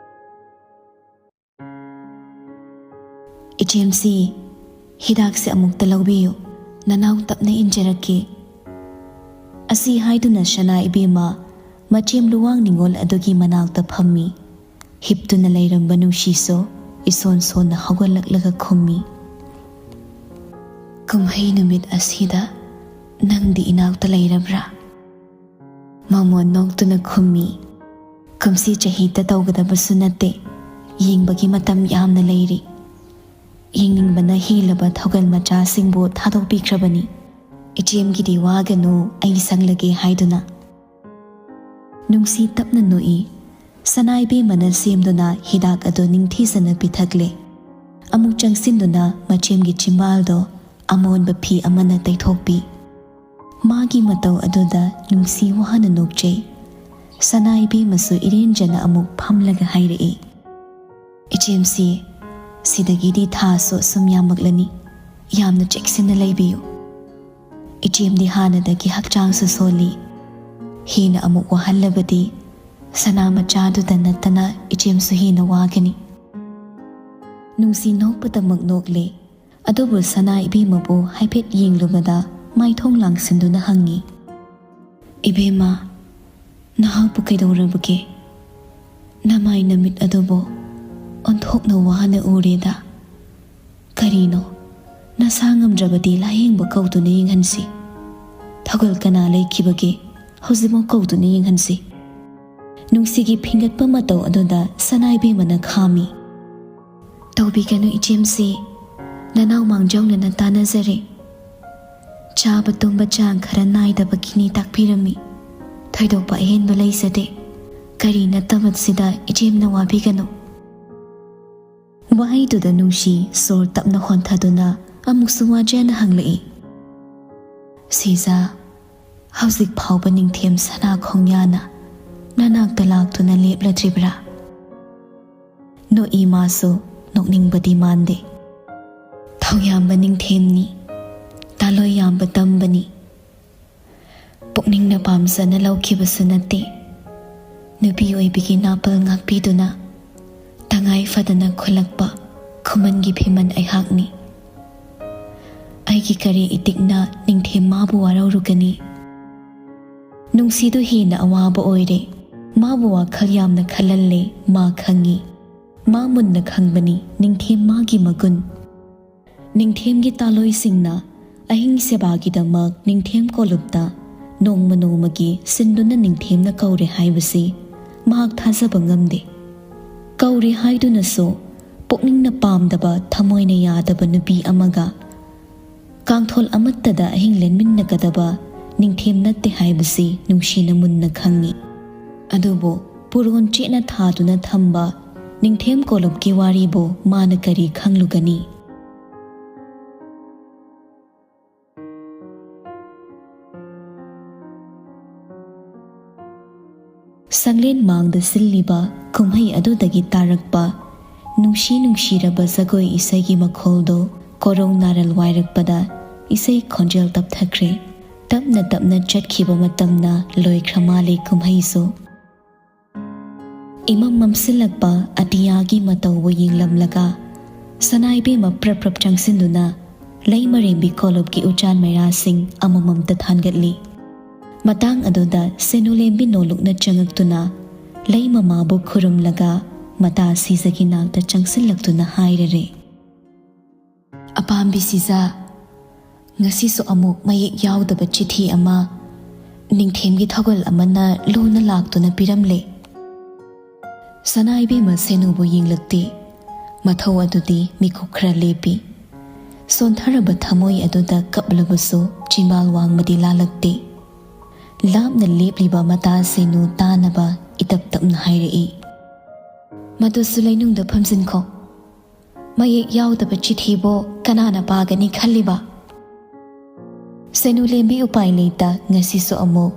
ꯏꯆꯦꯝꯁꯤ, ꯍꯤꯗꯥꯛꯁꯦ ꯑꯃꯨꯛꯇ ꯂꯧꯕꯤꯌꯨ, ꯅꯅꯥꯎ ꯇꯞꯅ ꯏꯟꯖꯔꯛꯀꯦ꯫ ꯑꯁꯤ ꯍꯥꯏꯗꯨꯅ ꯁꯅꯥ ꯏꯕꯦꯝꯃ ꯃꯆꯦꯝ ꯂꯨꯋꯥꯡ ꯅꯤꯉꯣꯜ ꯑꯗꯨꯒꯤ ꯃꯅꯥꯛꯇ ꯐꯝꯃꯤ꯫ ꯍꯤꯞꯇꯨꯅ ꯂꯩꯔꯝꯕ ꯅꯨꯡꯁꯤꯁꯨ ꯏꯁꯣꯟ ꯁꯣꯟꯅ ꯍꯧꯒꯠꯂꯛꯂꯒ ꯈꯨꯝꯃꯤ, "ꯀꯨꯝꯍꯩ ꯅꯨꯃꯤꯠ ꯑꯁꯤꯗ ꯅꯪꯗꯤ ꯏꯅꯥꯛꯇ ꯂꯩꯔꯕ꯭ꯔꯥ?" ꯃꯃꯣꯟ ꯅꯣꯛꯇꯨꯅ ꯈꯨꯝꯃꯤ, "ꯀꯨꯝꯁꯤ ꯆꯍꯤꯗ ꯇꯧꯒꯗꯕꯁꯨ ꯅꯠꯇꯦ, ꯌꯦꯡꯕꯒꯤ ꯃꯇꯝ ꯌꯥꯝꯅ ꯂꯩꯔꯤ꯫ ꯌꯦꯡꯅꯤꯡꯕꯅ ꯍꯦꯜꯂꯕ ꯊꯧꯒꯜ ꯃꯆꯥꯁꯤꯡꯕꯨ ꯊꯥꯗꯣꯛꯄꯤꯈ꯭ꯔꯕꯅꯤ꯫ ꯏꯆꯦꯝꯒꯤꯗꯤ ꯋꯥꯒꯅꯨ, ꯑꯩ ꯁꯪꯂꯒꯦ" ꯍꯥꯏꯗꯨꯅ꯫ ꯅꯨꯡꯁꯤ ꯇꯞꯅ ꯅꯣꯛꯏ꯫ ꯁꯅꯥ ꯏꯕꯦꯝꯃꯅ ꯁꯦꯝꯗꯨꯅ ꯍꯤꯗꯥꯛ ꯑꯗꯨ ꯅꯤꯡꯊꯤꯖꯅ ꯄꯤꯊꯛꯂꯦ꯫ ꯑꯃꯨꯛ ꯆꯪꯁꯤꯟꯗꯨꯅ ꯃꯆꯦꯝꯒꯤ ꯆꯤꯝꯕꯥꯜꯗꯣ ꯑꯃꯣꯟꯕ ꯐꯤ ꯑꯃꯅ ꯇꯩꯊꯣꯛꯄꯤ꯫ ꯃꯥꯒꯤ ꯃꯇꯧ ꯑꯗꯨꯗ ꯅꯨꯡꯁꯤ ꯋꯥꯅ ꯅꯣꯛꯆꯩ꯫ ꯁꯅꯥ ꯏꯕꯦꯝꯃꯁꯨ ꯏꯔꯦꯟꯖꯅ ꯑꯃꯨꯛ ꯐꯝꯂꯒ ꯍꯥꯏꯔꯛꯏ, "ꯏꯆꯦꯝꯁꯤ, ꯁꯤꯗꯒꯤꯗꯤ ꯊꯥꯁꯨ ꯑꯁꯨꯝ ꯌꯥꯝꯃꯛꯂꯅꯤ꯫ ꯌꯥꯝꯅ ꯆꯦꯛꯁꯤꯟꯅ ꯂꯩꯕꯤꯌꯨ꯫ ꯏꯆꯦꯝꯗꯤ ꯍꯥꯟꯅꯗꯒꯤ ꯍꯛꯆꯥꯡꯁꯨ ꯁꯣꯜꯂꯤ꯫ ꯍꯦꯟꯅ ꯑꯃꯨꯛ ꯋꯥꯍꯜꯂꯕꯗꯤ ꯁꯅꯥ ꯃꯆꯥꯗꯨꯗ ꯅꯠꯇꯅ ꯏꯆꯦꯝꯁꯨ ꯍꯦꯟꯅ ꯋꯥꯒꯅꯤ꯫ ꯅꯨꯡꯁꯤ ꯅꯣꯛꯄꯗꯃꯛ ꯅꯣꯛꯂꯦ꯫ ꯑꯗꯨꯕꯨ ꯁꯅꯥ ꯏꯕꯦꯝꯃꯕꯨ ꯍꯥꯏꯐꯦꯠ ꯌꯦꯡꯂꯨꯕꯗ ꯃꯥꯏꯊꯣꯡ ꯂꯥꯡꯁꯤꯟꯗꯨꯅ ꯍꯪꯉꯤ, "ꯏꯕꯦꯝꯃ, ꯅꯍꯥꯛꯄꯨ ꯀꯩꯗꯧꯔꯕꯒꯦ? ꯅꯃꯥꯏ ꯅꯃꯤꯠ ꯑꯗꯨꯕꯨ ꯑꯣꯟꯊꯣꯛꯅ ꯋꯥꯅ ꯎꯔꯦꯗ꯫ ꯀꯔꯤꯅꯣ, ꯅꯁꯥ ꯉꯝꯗ꯭ꯔꯕꯗꯤ ꯂꯥꯌꯦꯡꯕ ꯀꯧꯗꯨꯅ ꯌꯦꯡꯍꯟꯁꯤ꯫ ꯊꯧꯒꯜ ꯀꯅꯥ ꯂꯩꯈꯤꯕꯒꯦ, ꯍꯧꯖꯤꯛꯃꯛ ꯀꯧꯗꯨꯅ ꯌꯦꯡꯍꯟꯁꯤ꯫" ꯅꯨꯡꯁꯤꯒꯤ ꯐꯤꯡꯒꯠꯄ ꯃꯇꯧ ꯑꯗꯨꯗ ꯁꯅꯥ ꯏꯕꯦꯝꯃꯅ ꯈꯥꯝꯃꯤ꯫ "ꯇꯧꯕꯤꯒꯅꯨ ꯏꯆꯦꯝꯁꯤ, ꯅꯅꯥꯎ ꯃꯥꯡꯖꯧꯅꯅ ꯇꯥꯟꯅꯖꯔꯦ꯫ ꯆꯥꯕ ꯇꯨꯝꯕ ꯆꯥꯡ ꯈꯔ ꯅꯥꯏꯗꯕꯒꯤꯅꯤ ꯇꯥꯛꯄꯤꯔꯝꯃꯤ꯫ ꯊꯣꯏꯗꯣꯛꯄ ꯑꯍꯦꯟꯕ ꯂꯩꯖꯗꯦ꯫ ꯀꯔꯤ ꯅꯠꯇꯕꯁꯤꯗ ꯏꯆꯦꯝꯅ ꯋꯥꯕꯤꯒꯅꯨ꯫" ꯋꯥꯍꯩꯗꯨꯗ ꯅꯨꯡꯁꯤ ꯁꯣꯔ ꯇꯞꯅ ꯍꯣꯟꯊꯗꯨꯅ ꯑꯃꯨꯛꯁꯨ ꯋꯥꯖꯅ ꯍꯪꯂꯛꯏ, "ꯁꯤꯖꯥ, ꯍꯧꯖꯤꯛ ꯐꯥꯎꯕ ꯅꯤꯡꯊꯦꯝ ꯁꯅꯥ ꯈꯣꯡꯌꯥꯅ ꯅꯅꯥꯛꯇ ꯂꯥꯛꯇꯨꯅ ꯂꯦꯞꯂꯗ꯭ꯔꯤꯕ꯭ꯔꯥ?" ꯅꯣꯛꯏ ꯃꯥꯁꯨ, ꯅꯣꯛꯅꯤꯡꯕꯗꯤ ꯃꯥꯟꯗꯦ꯫ "ꯊꯧꯌꯥꯝꯕ ꯅꯤꯡꯊꯦꯝꯅꯤ, ꯇꯥꯂꯣꯏ ꯌꯥꯝꯕ ꯇꯝꯕꯅꯤ꯫ ꯄꯨꯛꯅꯤꯡꯅ ꯄꯥꯝꯖꯅ ꯂꯧꯈꯤꯕꯁꯨ ꯅꯠꯇꯦ꯫ ꯅꯨꯄꯤ ꯑꯣꯏꯕꯤꯒꯤ ꯅꯥꯄꯜ ꯉꯥꯛꯄꯤꯗꯨꯅ ꯇꯉꯥꯏ ꯐꯗꯅ ꯈꯨꯜꯂꯛꯄ ꯈꯨꯃꯟꯒꯤ ꯐꯤꯃꯟ ꯑꯩꯍꯥꯛꯅꯤ꯫ ꯑꯩꯒꯤ ꯀꯔꯤ ꯏꯇꯤꯛꯅ ꯅꯤꯡꯊꯦꯝ ꯃꯥꯕꯨ ꯋꯥꯔꯧꯔꯨꯒꯅꯤ?" ꯅꯨꯡꯁꯤꯗꯨ ꯍꯦꯟꯅ ꯑꯋꯥꯕ ꯑꯣꯏꯔꯦ꯫ ꯃꯥꯕꯨ ꯋꯥꯈꯜ ꯌꯥꯝꯅ ꯈꯜꯍꯜꯂꯦ꯫ ꯃꯥ ꯈꯪꯉꯤ꯫ ꯃꯥ ꯃꯨꯟꯅ ꯈꯪꯕꯅꯤ ꯅꯤꯡꯊꯦꯝ ꯃꯥꯒꯤ ꯃꯒꯨꯟ꯫ ꯅꯤꯡꯊꯦꯝꯒꯤ ꯇꯥꯂꯣꯏꯁꯤꯡꯅ ꯑꯍꯤꯡ ꯁꯦꯕꯥꯒꯤꯗꯃꯛ ꯅꯤꯡꯊꯦꯝ ꯀꯣꯂꯨꯞꯇ ꯅꯣꯡꯃ ꯅꯣꯡꯃꯒꯤ ꯁꯤꯟꯗꯨꯅ ꯅꯤꯡꯊꯦꯝꯅ ꯀꯧꯔꯦ ꯍꯥꯏꯕꯁꯤ ꯃꯍꯥꯛ ꯊꯥꯖꯕ ꯉꯝꯗꯦ꯫ ꯀꯧꯔꯦ ꯍꯥꯏꯗꯨꯅꯁꯨ ꯄꯨꯛꯅꯤꯡꯅ ꯄꯥꯝꯗꯕ, ꯊꯃꯣꯏꯅ ꯌꯥꯗꯕ ꯅꯨꯄꯤ ꯑꯃꯒ ꯀꯥꯡꯊꯣꯜ ꯑꯃꯠꯇꯗ ꯑꯍꯤꯡ ꯂꯦꯟꯃꯤꯟꯅꯒꯗꯕ ꯅꯤꯡꯊꯦꯝ ꯅꯠꯇꯦ ꯍꯥꯏꯕꯁꯤ ꯅꯨꯡꯁꯤꯅ ꯃꯨꯟꯅ ꯈꯪꯉꯤ꯫ ꯑꯗꯨꯕꯨ ꯄꯨꯔꯣꯟ ꯆꯦꯠꯅ ꯊꯥꯗꯨꯅ ꯊꯝꯕ ꯅꯤꯡꯊꯦꯝ ꯀꯣꯂꯨꯞꯀꯤ ꯋꯥꯔꯤꯕꯨ ꯃꯥꯅ ꯀꯔꯤ ꯈꯪꯂꯨꯒꯅꯤ? ꯁꯪꯂꯦꯟ ꯃꯥꯡꯗ ꯁꯤꯜꯂꯤꯕ ꯀꯨꯝꯍꯩ ꯑꯗꯨꯗꯒꯤ ꯇꯥꯔꯛꯄ ꯅꯨꯡꯁꯤ ꯅꯨꯡꯁꯤꯔꯕ ꯖꯒꯣꯏ ꯏꯁꯩꯒꯤ ꯃꯈꯣꯜꯗꯨ ꯀꯣꯔꯧ ꯅꯥꯔꯜ ꯋꯥꯏꯔꯛꯄꯗ ꯏꯁꯩ ꯈꯣꯟꯖꯦꯜ ꯇꯞꯊꯈ꯭ꯔꯦ꯫ ꯇꯞꯅ ꯇꯞꯅ ꯆꯠꯈꯤꯕ ꯃꯇꯝꯅ ꯂꯣꯏꯈ꯭ꯔ ꯃꯥꯜꯂꯦ ꯀꯨꯝꯍꯩꯁꯨ꯫ ꯏꯃꯝ ꯃꯝꯁꯤꯜꯂꯛꯄ ꯑꯇꯤꯌꯥꯒꯤ ꯃꯇꯧꯕꯨ ꯌꯦꯡꯂꯝꯂꯒ ꯁꯅꯥ ꯏꯕꯦꯝꯃ ꯄ꯭ꯔꯞ ꯄ꯭ꯔꯞ ꯆꯪꯁꯤꯟꯗꯨꯅ ꯂꯩꯃꯔꯦꯝꯕꯤ ꯀꯣꯂꯨꯞꯀꯤ ꯎꯆꯥꯟ ꯃꯩꯔꯥꯁꯤꯡ ꯑꯃꯃꯝꯇ ꯊꯥꯟꯒꯠꯂꯤ꯫ ꯃꯇꯥꯡ ꯑꯗꯨꯗ ꯁꯦꯅꯨꯂꯦꯝꯕꯤ ꯅꯣꯂꯨꯛꯅ ꯆꯪꯉꯛꯇꯨꯅ ꯂꯩ ꯃꯃꯥꯕꯨ ꯈꯨꯔꯨꯝꯂꯒ ꯃꯇꯥ ꯁꯤꯖꯒꯤ ꯅꯥꯛꯇ ꯆꯪꯁꯤꯜꯂꯛꯇꯨꯅ ꯍꯥꯏꯔꯔꯦ, "ꯑꯄꯥꯝꯕꯤ ꯁꯤꯖ, ꯉꯁꯤꯁꯨ ꯑꯃꯨꯛ ꯃꯌꯦꯛ ꯌꯥꯎꯗꯕ ꯆꯤꯊꯤ ꯑꯃ ꯅꯤꯡꯊꯦꯝꯒꯤ ꯊꯧꯒꯜ ꯑꯃꯅ ꯂꯨꯅ ꯂꯥꯛꯇꯨꯅ ꯄꯤꯔꯝꯂꯦ꯫" ꯁꯅꯥ ꯏꯕꯦꯝꯃ ꯁꯦꯅꯨꯕꯨ ꯌꯦꯡꯂꯛꯇꯦ꯫ ꯃꯊꯧ ꯑꯗꯨꯗꯤ ꯃꯤꯀꯨꯞ ꯈꯔ ꯂꯦꯞꯄꯤ꯫ ꯁꯣꯟꯊꯔꯕ ꯊꯃꯣꯏ ꯑꯗꯨꯗ ꯀꯞꯂꯕꯁꯨ ꯆꯤꯝꯕꯥꯜ ꯋꯥꯡꯃꯗꯤ ꯂꯥꯜꯂꯛꯇꯦ꯫ ꯂꯥꯞꯅ ꯂꯦꯞꯂꯤꯕ ꯃꯇꯥ ꯁꯦꯅꯨ ꯇꯥꯅꯕ ꯏꯇꯞ ꯇꯞꯅ ꯍꯥꯏꯔꯛꯏ, "ꯃꯗꯨꯁꯨ ꯂꯩꯅꯨꯡꯗ ꯐꯝꯖꯤꯟꯈꯣ꯫ ꯃꯌꯦꯛ ꯌꯥꯎꯗꯕ ꯆꯤꯊꯤꯕꯨ ꯀꯅꯥꯅ ꯄꯥꯒꯅꯤ ꯈꯜꯂꯤꯕ?" ꯁꯦꯅꯨꯂꯦꯝꯕꯤ ꯎꯄꯥꯏ ꯂꯩꯇ ꯉꯁꯤꯁꯨ ꯑꯃꯨꯛ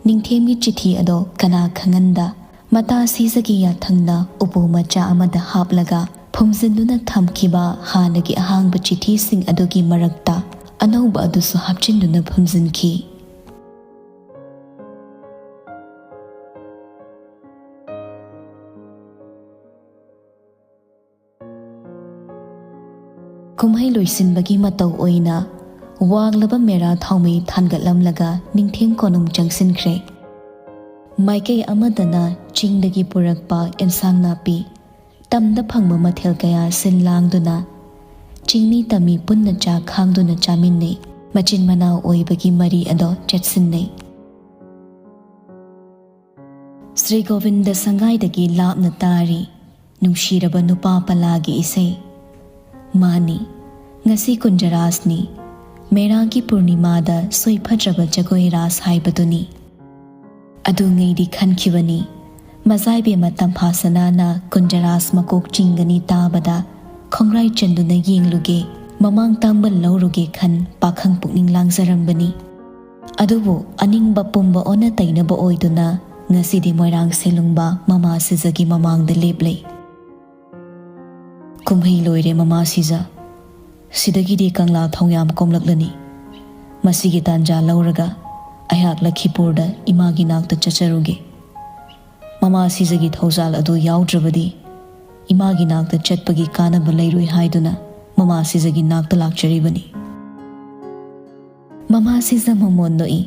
ꯅꯤꯡꯊꯦꯝꯒꯤ ꯆꯤꯊꯤ ꯑꯗꯣ ꯀꯅꯥ ꯈꯪꯍꯟꯗ ꯃꯇꯥ ꯁꯤꯖꯒꯤ ꯌꯥꯊꯪꯗ ꯎꯄꯨ ꯃꯆꯥ ꯑꯃꯗ ꯍꯥꯞꯂꯒ ꯐꯨꯝꯖꯤꯟꯗꯨꯅ ꯊꯝꯈꯤꯕ ꯍꯥꯟꯅꯒꯤ ꯑꯍꯥꯡꯕ ꯆꯤꯊꯤꯁꯤꯡ ꯑꯗꯨꯒꯤ ꯃꯔꯛꯇ ꯑꯅꯧꯕ ꯑꯗꯨꯁꯨ ꯍꯥꯞꯆꯤꯟꯗꯨꯅ ꯐꯨꯝꯖꯤꯟꯈꯤ꯫ ꯀꯨꯝꯍꯩ ꯂꯣꯏꯁꯤꯟꯕꯒꯤ ꯃꯇꯧ ꯑꯣꯏꯅ ꯋꯥꯡꯂꯕ ꯃꯦꯔꯥ ꯊꯥꯎꯃꯩ ꯊꯥꯟꯒꯠꯂꯝꯂꯒ ꯅꯤꯡꯊꯦꯝ ꯀꯣꯅꯨꯡ ꯆꯪꯁꯤꯟꯈ꯭ꯔꯦ꯫ ꯃꯥꯏꯀꯩ ꯑꯃꯗꯅ ꯆꯤꯡꯗꯒꯤ ꯄꯨꯔꯛꯄ ꯑꯦꯟꯁꯥꯡ ꯅꯥꯄꯤ, ꯇꯝꯗ ꯐꯪꯕ ꯃꯊꯦꯜ ꯀꯌꯥ ꯁꯤꯜ ꯂꯥꯡꯗꯨꯅ ꯆꯤꯡꯃꯤ ꯇꯝꯃꯤ ꯄꯨꯟꯅ ꯆꯥꯛ ꯈꯥꯡꯗꯨꯅ ꯆꯥꯃꯤꯟꯅꯩ꯫ ꯃꯆꯤꯟ ꯃꯅꯥꯎ ꯑꯣꯏꯕꯒꯤ ꯃꯔꯤ ꯑꯗꯣ ꯆꯠꯁꯤꯟꯅꯩ꯫ ꯁ꯭ꯔꯤ ꯒꯣꯕꯤꯟꯗ ꯁꯪꯒꯥꯏꯗꯒꯤ ꯂꯥꯞꯅ ꯇꯥꯔꯤ ꯅꯨꯡꯁꯤꯔꯕ ꯅꯨꯄꯥ ꯄꯂꯥꯒꯤ ꯏꯁꯩ꯫ ꯃꯥꯅꯤ, ꯉꯁꯤ ꯀꯨꯟꯖꯔꯥꯁꯅꯤ꯫ ꯃꯦꯔꯥꯒꯤ ꯄꯨꯔꯅꯤꯃꯥꯗ ꯁꯣꯏꯐꯗ꯭ꯔꯕ ꯖꯒꯣꯏ ꯔꯥꯁ ꯍꯥꯏꯕꯗꯨꯅꯤ꯫ ꯑꯗꯨꯉꯩꯗꯤ ꯈꯟꯈꯤꯕꯅꯤ꯫ ꯃꯖꯥꯏꯕꯦꯝꯃ ꯇꯝꯐꯥ ꯁꯅꯥꯅ ꯀꯨꯟꯖꯔꯥꯁ ꯃꯀꯣꯛ ꯆꯤꯡꯒꯅꯤ ꯇꯥꯕꯗ ꯈꯣꯡꯒ꯭ꯔꯥꯏ ꯆꯟꯗꯨꯅ ꯌꯦꯡꯂꯨꯒꯦ, ꯃꯃꯥꯡ ꯇꯥꯡꯕ ꯂꯧꯔꯨꯒꯦ ꯈꯟ ꯄꯥꯈꯪ ꯄꯨꯛꯅꯤꯡ ꯂꯥꯡꯖꯔꯝꯕꯅꯤ꯫ ꯑꯗꯨꯕꯨ ꯑꯅꯤꯡꯕ ꯄꯨꯝꯕ ꯑꯣꯟꯅ ꯇꯩꯅꯕ ꯑꯣꯏꯗꯨꯅ ꯉꯁꯤꯗꯤ ꯃꯣꯏꯔꯥꯡ ꯁꯦꯂꯨꯡꯕ ꯃꯃꯥ ꯁꯤꯖꯒꯤ ꯃꯃꯥꯡꯗ ꯂꯦꯞꯂꯦ꯫ ꯀꯨꯝꯍꯩ ꯂꯣꯏꯔꯦ ꯃꯃꯥ ꯁꯤꯖ꯫ ꯁꯤꯗꯒꯤꯗꯤ ꯀꯪꯂꯥ ꯊꯣꯡꯌꯥꯝ ꯀꯣꯝꯂꯛꯂꯅꯤ꯫ ꯃꯁꯤꯒꯤ ꯇꯥꯟꯖꯥ ꯂꯧꯔꯒ ꯑꯩꯍꯥꯛ ꯂꯈꯤꯄꯨꯔꯗ ꯏꯃꯥꯒꯤ ꯅꯥꯛꯇ ꯆꯠꯆꯔꯨꯒꯦ꯫ ꯃꯃꯥ ꯁꯤꯖꯒꯤ ꯊꯧꯖꯥꯜ ꯑꯗꯨ ꯌꯥꯎꯗ꯭ꯔꯕꯗꯤ ꯏꯃꯥꯒꯤ ꯅꯥꯛꯇ ꯆꯠꯄꯒꯤ ꯀꯥꯟꯅꯕ ꯂꯩꯔꯣꯏ ꯍꯥꯏꯗꯨꯅ ꯃꯃꯥ ꯁꯤꯖꯒꯤ ꯅꯥꯛꯇ ꯂꯥꯛꯆꯔꯤꯕꯅꯤ꯫ ꯃꯃꯥ ꯁꯤꯖ ꯃꯃꯣꯟ ꯅꯣꯛꯏ꯫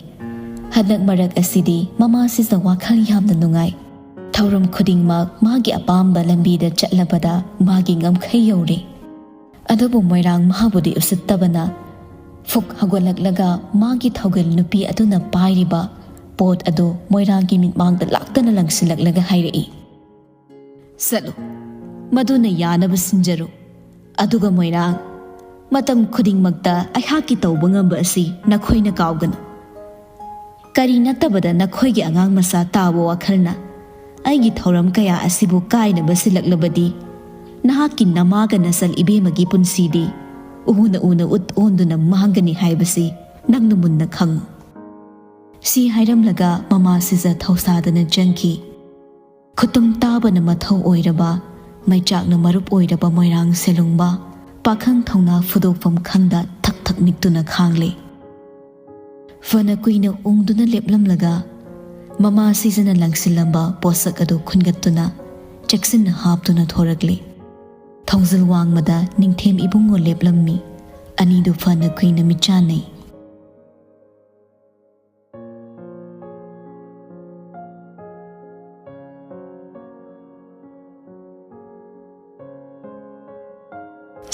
ꯍꯟꯗꯛ ꯃꯔꯛ ꯑꯁꯤꯗꯤ ꯃꯃꯥ ꯁꯤꯖ ꯋꯥꯈꯜ ꯌꯥꯝꯅ ꯅꯨꯡꯉꯥꯏ꯫ ꯊꯧꯔꯝ ꯈꯨꯗꯤꯡꯃꯛ ꯃꯥꯒꯤ ꯑꯄꯥꯝꯕ ꯂꯝꯕꯤꯗ ꯆꯠꯂꯕꯗ ꯃꯥꯒꯤ ꯉꯝꯈꯩ ꯌꯧꯔꯦ꯫ ꯑꯗꯨꯕꯨ ꯃꯣꯏꯔꯥꯡ ꯃꯍꯥꯕꯨꯗꯤ ꯎꯁꯤꯠꯇꯕꯅ ꯐꯨꯛ ꯍꯧꯒꯠꯂꯛꯂꯒ ꯃꯥꯒꯤ ꯊꯧꯒꯜ ꯅꯨꯄꯤ ꯑꯗꯨꯅ ꯄꯥꯏꯔꯤꯕ ꯄꯣꯠ ꯑꯗꯨ ꯃꯣꯏꯔꯥꯡꯒꯤ ꯃꯤꯠꯃꯥꯡꯗ ꯂꯥꯛꯇꯅ ꯂꯪꯁꯤꯜꯂꯛꯂꯒ ꯍꯥꯏꯔꯛꯏ, "ꯆꯠꯂꯨ, ꯃꯗꯨꯅ ꯌꯥꯅꯕ ꯁꯤꯟꯖꯔꯨ꯫ ꯑꯗꯨꯒ ꯃꯣꯏꯔꯥꯡ, ꯃꯇꯝ ꯈꯨꯗꯤꯡꯃꯛꯇ ꯑꯩꯍꯥꯛꯀꯤ ꯇꯧꯕ ꯉꯝꯕ ꯑꯁꯤ ꯅꯈꯣꯏꯅ ꯀꯥꯎꯒꯅꯨ꯫ ꯀꯔꯤ ꯅꯠꯇꯕꯗ ꯅꯈꯣꯏꯒꯤ ꯑꯉꯥꯡ ꯃꯆꯥ ꯇꯥꯕ ꯋꯥꯈꯜꯅ ꯑꯩꯒꯤ ꯊꯧꯔꯝ ꯀꯌꯥ ꯑꯁꯤꯕꯨ ꯀꯥꯏꯅꯕ ꯁꯤꯜꯂꯛꯂꯕꯗꯤ ꯅꯍꯥꯛꯀꯤ ꯅꯃꯥꯒ ꯅꯆꯜ ꯏꯕꯦꯝꯃꯒꯤ ꯄꯨꯟꯁꯤꯗꯤ ꯎꯅ ꯎꯅ ꯎꯠ ꯑꯣꯟꯗꯨꯅ ꯃꯥꯡꯒꯅꯤ ꯍꯥꯏꯕꯁꯤ ꯅꯪꯅ ꯃꯨꯟꯅ ꯈꯪꯉꯨ꯫" ꯁꯤ ꯍꯥꯏꯔꯝꯂꯒ ꯃꯃꯥ ꯁꯤꯖ ꯊꯧꯁꯥꯗꯅ ꯆꯪꯈꯤ꯫ ꯈꯨꯇꯨꯝ ꯇꯥꯕꯅ ꯃꯊꯧ ꯑꯣꯏꯔꯕ, ꯃꯩꯆꯥꯛꯅ ꯃꯔꯨꯞ ꯑꯣꯏꯔꯕ ꯃꯣꯏꯔꯥꯡ ꯁꯦꯂꯨꯡꯕ ꯄꯥꯈꯪ ꯊꯧꯅꯥ ꯐꯨꯗꯣꯛꯐꯝ ꯈꯪꯗ ꯊꯛ ꯊꯛ ꯅꯤꯛꯇꯨꯅ ꯈꯥꯡꯂꯦ꯫ ꯐꯅ ꯀꯨꯏꯅ ꯎꯪꯗꯨꯅ ꯂꯦꯞꯂꯝꯂꯒ ꯃꯃꯥ ꯁꯤꯖꯅ ꯂꯪꯁꯤꯜꯂꯝꯕ ꯄꯣꯠꯁꯛ ꯑꯗꯨ ꯈꯨꯟꯒꯠꯇꯨꯅ ꯆꯦꯛꯁꯤꯟꯅ ꯍꯥꯞꯇꯨꯅ ꯊꯣꯔꯛꯂꯦ꯫ ꯊꯣꯡꯖꯤꯜ ꯋꯥꯡꯃꯗ ꯅꯤꯡꯊꯦꯝ ꯏꯕꯨꯡꯉꯣ ꯂꯦꯞꯂꯝꯃꯤ꯫ ꯑꯅꯤꯗꯨ ꯐꯅ ꯀꯨꯏꯅ ꯃꯤꯠꯆꯥꯟꯅꯩ꯫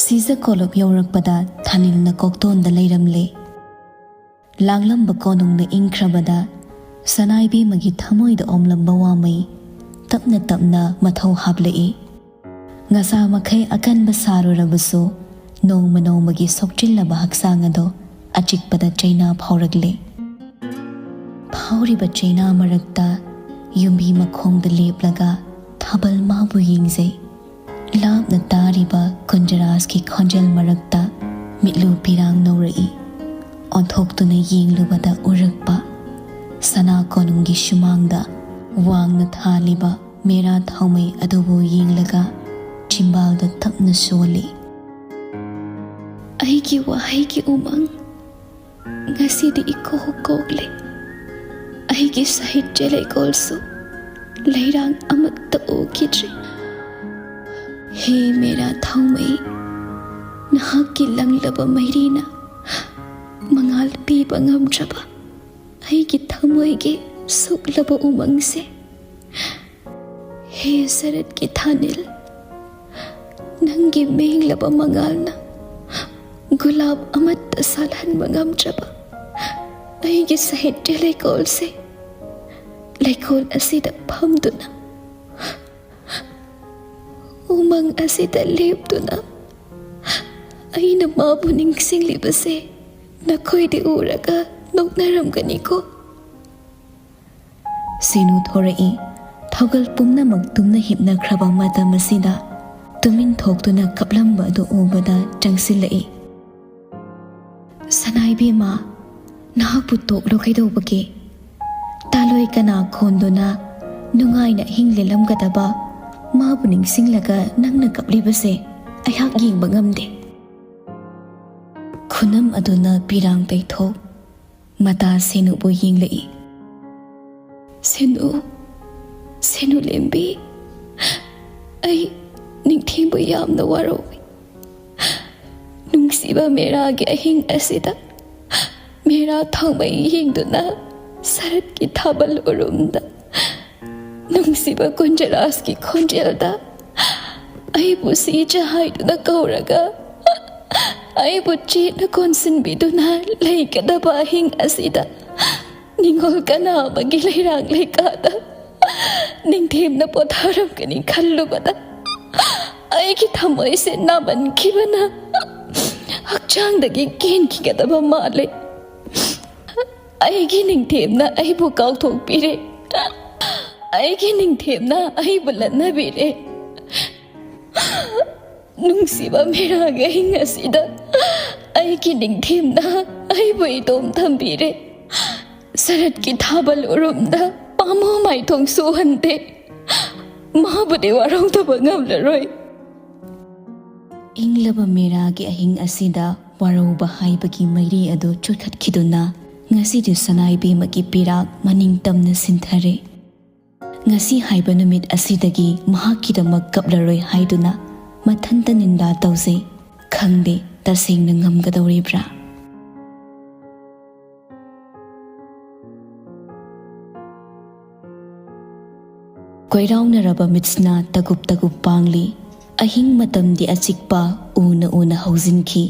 ꯁꯤꯖ ꯀꯣꯂꯨꯞ ꯌꯧꯔꯛꯄꯗ ꯊꯥꯅꯤꯜꯅ ꯀꯣꯛꯇꯣꯟꯗ ꯂꯩꯔꯝꯂꯦ꯫ ꯂꯥꯡꯂꯝꯕ ꯀꯣꯅꯨꯡꯅ ꯏꯪꯈ꯭ꯔꯕꯗ ꯁꯅꯥꯏꯕꯦꯝꯃꯒꯤ ꯊꯃꯣꯏꯗ ꯑꯣꯝꯂꯝꯕ ꯋꯥꯃꯩ ꯇꯞꯅ ꯇꯞꯅ ꯃꯊꯧ ꯍꯥꯞꯂꯛꯏ꯫ ꯉꯁꯥ ꯃꯈꯩ ꯑꯀꯟꯕ ꯁꯥꯔꯨꯔꯕꯁꯨ ꯅꯣꯡꯃ ꯅꯣꯡꯃꯒꯤ ꯁꯣꯛꯆꯤꯜꯂꯕ ꯍꯛꯆꯥꯡ ꯑꯗꯣ ꯑꯆꯤꯛꯄꯗ ꯆꯩꯅꯥ ꯐꯥꯎꯔꯛꯂꯦ꯫ ꯐꯥꯎꯔꯤꯕ ꯆꯩꯅꯥ ꯃꯔꯛꯇ ꯌꯨꯝꯕꯤ ꯃꯈꯣꯡꯗ ꯂꯦꯞꯂꯒ ꯊꯥꯕꯜ ꯃꯥꯕꯨ ꯌꯦꯡꯖꯩ꯫ ꯂꯥꯞꯅ ꯇꯥꯔꯤꯕ ꯀꯨꯟꯖꯔꯥꯖꯀꯤ ꯈꯣꯟꯖꯦꯜ ꯃꯔꯛꯇ ꯃꯤꯠꯂꯨ ꯄꯤꯔꯥꯡ ꯅꯧꯔꯛꯏ꯫ ꯑꯣꯟꯊꯣꯛꯇꯨꯅ ꯌꯦꯡꯂꯨꯕꯗ ꯎꯔꯛꯄ ꯁꯅꯥ ꯀꯣꯅꯨꯡꯒꯤ ꯁꯨꯃꯥꯡꯗ ꯋꯥꯡꯅ ꯊꯥꯜꯂꯤꯕ ꯃꯦꯔꯥ ꯊꯥꯎꯃꯩ ꯑꯗꯨꯕꯨ ꯌꯦꯡꯂꯒ ꯆꯤꯝꯕꯥꯜꯗ ꯇꯞꯅ ꯁꯣꯜꯂꯤ꯫ ꯑꯩꯒꯤ ꯋꯥꯍꯩꯒꯤ ꯎꯃꯪ ꯉꯁꯤꯗꯤ ꯏꯀꯣꯛ ꯀꯣꯛꯂꯦ꯫ ꯑꯩꯒꯤ ꯁꯥꯍꯤꯇ꯭ꯌ ꯂꯩꯀꯣꯜꯁꯨ ꯂꯩꯔꯥꯡ ꯑꯃꯠꯇ ꯎꯈꯤꯗ꯭ꯔꯦ꯫ ꯍꯦ ꯃꯦꯔꯥ ꯊꯥꯎꯃꯩ, ꯅꯍꯥꯛꯀꯤ ꯂꯪꯂꯕ ꯃꯩꯔꯤꯅ ꯃꯉꯥꯜ ꯄꯤꯕ ꯉꯝꯗ꯭ꯔꯕ ꯑꯩꯒꯤ ꯊꯃꯣꯏꯒꯤ ꯁꯨꯛꯂꯕ ꯎꯃꯪꯁꯦ꯫ ꯍꯦ ꯁꯔꯠꯀꯤ ꯊꯥꯅꯤꯜ, ꯅꯪꯒꯤ ꯃꯦꯡꯂꯕ ꯃꯉꯥꯜꯅ ꯒꯨꯂꯥꯞ ꯑꯃꯠꯇ ꯁꯥꯠꯍꯟꯕ ꯉꯝꯗ꯭ꯔꯕ ꯑꯩꯒꯤ ꯁꯥꯍꯤꯇ꯭ꯌ ꯂꯩꯀꯣꯜꯁꯦ, ꯂꯩꯀꯣꯜ ꯑꯁꯤꯗ ꯐꯝꯗꯨꯅ, ꯎꯃꯪ ꯑꯁꯤꯗ ꯂꯦꯞꯇꯨꯅ ꯑꯩꯅ ꯃꯥꯕꯨ ꯅꯤꯡꯁꯤꯡꯂꯤꯕꯁꯦ ꯅꯈꯣꯏꯗꯤ ꯎꯔꯒ ꯅꯣꯛꯅꯔꯝꯒꯅꯤꯀꯣ꯫ ꯁꯦꯅꯨ ꯊꯣꯔꯛꯏ꯫ ꯊꯧꯒꯜ ꯄꯨꯝꯅꯃꯛ ꯇꯨꯝꯅ ꯍꯤꯞꯅꯈ꯭ꯔꯕ ꯃꯇꯝ ꯑꯁꯤꯗ ꯇꯨꯃꯤꯟ ꯊꯣꯛꯇꯨꯅ ꯀꯞꯂꯝꯕ ꯑꯗꯨ ꯎꯕꯗ ꯆꯪꯁꯤꯜꯂꯛꯏ꯫ "ꯁꯅꯥꯏꯕꯦꯝꯃ, ꯅꯍꯥꯛꯄꯨ ꯇꯣꯛꯂꯣ ꯀꯩꯗꯧꯕꯒꯦ? ꯇꯥꯂꯣꯏ ꯀꯅꯥ ꯈꯣꯟꯗꯨꯅ ꯅꯨꯡꯉꯥꯏꯅ ꯑꯍꯤꯡ ꯂꯦꯜꯂꯝꯒꯗꯕ ꯃꯥꯕꯨ ꯅꯤꯡꯁꯤꯡꯂꯒ ꯅꯪꯅ ꯀꯞꯂꯤꯕꯁꯦ ꯑꯩꯍꯥꯛ ꯌꯦꯡꯕ ꯉꯝꯗꯦ"꯫ ꯈꯨꯅꯝ ꯑꯗꯨꯅ ꯄꯤꯔꯥꯡ ꯄꯩꯊꯣꯛ ꯃꯇꯥ ꯁꯦꯅꯨꯕꯨ ꯌꯦꯡꯂꯛꯏ꯫ "ꯁꯦꯅꯨ, ꯁꯦꯅꯨ ꯂꯦꯝꯕꯤ, ꯑꯩ ꯅꯤꯡꯊꯦꯝꯕꯨ ꯌꯥꯝꯅ ꯋꯥꯔꯧꯏ꯫ ꯅꯨꯡꯁꯤꯕ ꯃꯦꯔꯥꯒꯤ ꯑꯍꯤꯡ ꯑꯁꯤꯗ ꯃꯦꯔꯥ ꯊꯥꯎꯃꯩ ꯌꯦꯡꯗꯨꯅ ꯁꯔꯠꯀꯤ ꯊꯥꯕꯜ ꯎꯔꯨꯝꯗ ꯅꯨꯡꯁꯤꯕ ꯀꯨꯟꯖꯔꯥꯁꯀꯤ ꯈꯣꯟꯖꯦꯜꯗ ꯑꯩꯕꯨ ꯁꯤꯖ ꯍꯥꯏꯗꯨꯅ ꯀꯧꯔꯒ ꯑꯩꯕꯨ ꯆꯦꯠꯅ ꯀꯣꯟꯁꯤꯟꯕꯤꯗꯨꯅ ꯂꯩꯒꯗꯕ ꯑꯍꯤꯡ ꯑꯁꯤꯗ ꯅꯤꯡꯉꯣꯜ ꯀꯅꯥ ꯑꯃꯒꯤ ꯂꯩꯔꯥꯡ ꯂꯩꯀꯥꯗ ꯅꯤꯡꯊꯦꯝꯅ ꯄꯣꯊꯥꯔꯝꯒꯅꯤ ꯈꯜꯂꯨꯕꯗ ꯑꯩꯒꯤ ꯊꯃꯣꯏꯁꯦ ꯅꯥꯃꯟꯈꯤꯕꯅ ꯍꯛꯆꯥꯡꯗꯒꯤ ꯀꯦꯟꯈꯤꯒꯗꯕ ꯃꯥꯜꯂꯦ꯫ ꯑꯩꯒꯤ ꯅꯤꯡꯊꯦꯝꯅ ꯑꯩꯕꯨ ꯀꯥꯎꯊꯣꯛꯄꯤꯔꯦ꯫ ꯑꯩꯒꯤ ꯅꯤꯡꯊꯦꯝꯅ ꯑꯩꯕꯨ ꯂꯠꯅꯕꯤꯔꯦ꯫ ꯅꯨꯡꯁꯤꯕ ꯃꯦꯔꯥꯒꯤ ꯑꯍꯤꯡ ꯑꯁꯤꯗ ꯑꯩꯒꯤ ꯅꯤꯡꯊꯦꯝꯅ ꯑꯩꯕꯨ ꯏꯇꯣꯝ ꯊꯝꯕꯤꯔꯦ꯫ ꯁꯔꯠꯀꯤ ꯊꯥꯕꯜ ꯎꯔꯨꯝꯗ ꯄꯥꯝꯃꯨ ꯃꯥꯏꯊꯣꯡ ꯁꯨꯍꯟꯗꯦ꯫ ꯃꯥꯕꯨꯗꯤ ꯋꯥꯔꯧꯗꯕ ꯉꯝꯂꯔꯣꯏ"꯫ ꯏꯪꯂꯕ ꯃꯦꯔꯥꯒꯤ ꯑꯍꯤꯡ ꯑꯁꯤꯗ ꯋꯥꯔꯧꯕ ꯍꯥꯏꯕꯒꯤ ꯃꯩꯔꯤ ꯑꯗꯨ ꯆꯨꯠꯈꯠꯈꯤꯗꯨꯅ ꯉꯁꯤꯗꯤ ꯁꯅꯥ ꯏꯕꯦꯝꯃꯒꯤ ꯄꯤꯔꯥꯛ ꯃꯅꯤꯡ ꯇꯝꯅ ꯁꯤꯟꯊꯔꯦ꯫ ꯉꯁꯤ ꯍꯥꯏꯕ ꯅꯨꯃꯤꯠ ꯑꯁꯤꯗꯒꯤ ꯃꯍꯥꯛꯀꯤꯗꯃꯛ ꯀꯞꯂꯔꯣꯏ ꯍꯥꯏꯗꯨꯅ ꯃꯊꯟꯇ ꯅꯤꯟꯗꯥ ꯇꯧꯖꯩ꯫ ꯈꯪꯗꯦ ꯇꯁꯦꯡꯅ ꯉꯝꯒꯗꯧꯔꯤꯕ꯭ꯔꯥ? ꯀꯣꯏꯔꯥꯎꯅꯔꯕ ꯃꯤꯠꯁꯤꯅ ꯇꯒꯨꯞ ꯇꯒꯨꯞ ꯄꯥꯡꯂꯤ꯫ ꯑꯍꯤꯡ ꯃꯇꯝꯗꯤ ꯑꯆꯤꯛꯄ ꯎꯅ ꯎꯅ ꯍꯧꯖꯤꯟꯈꯤ꯫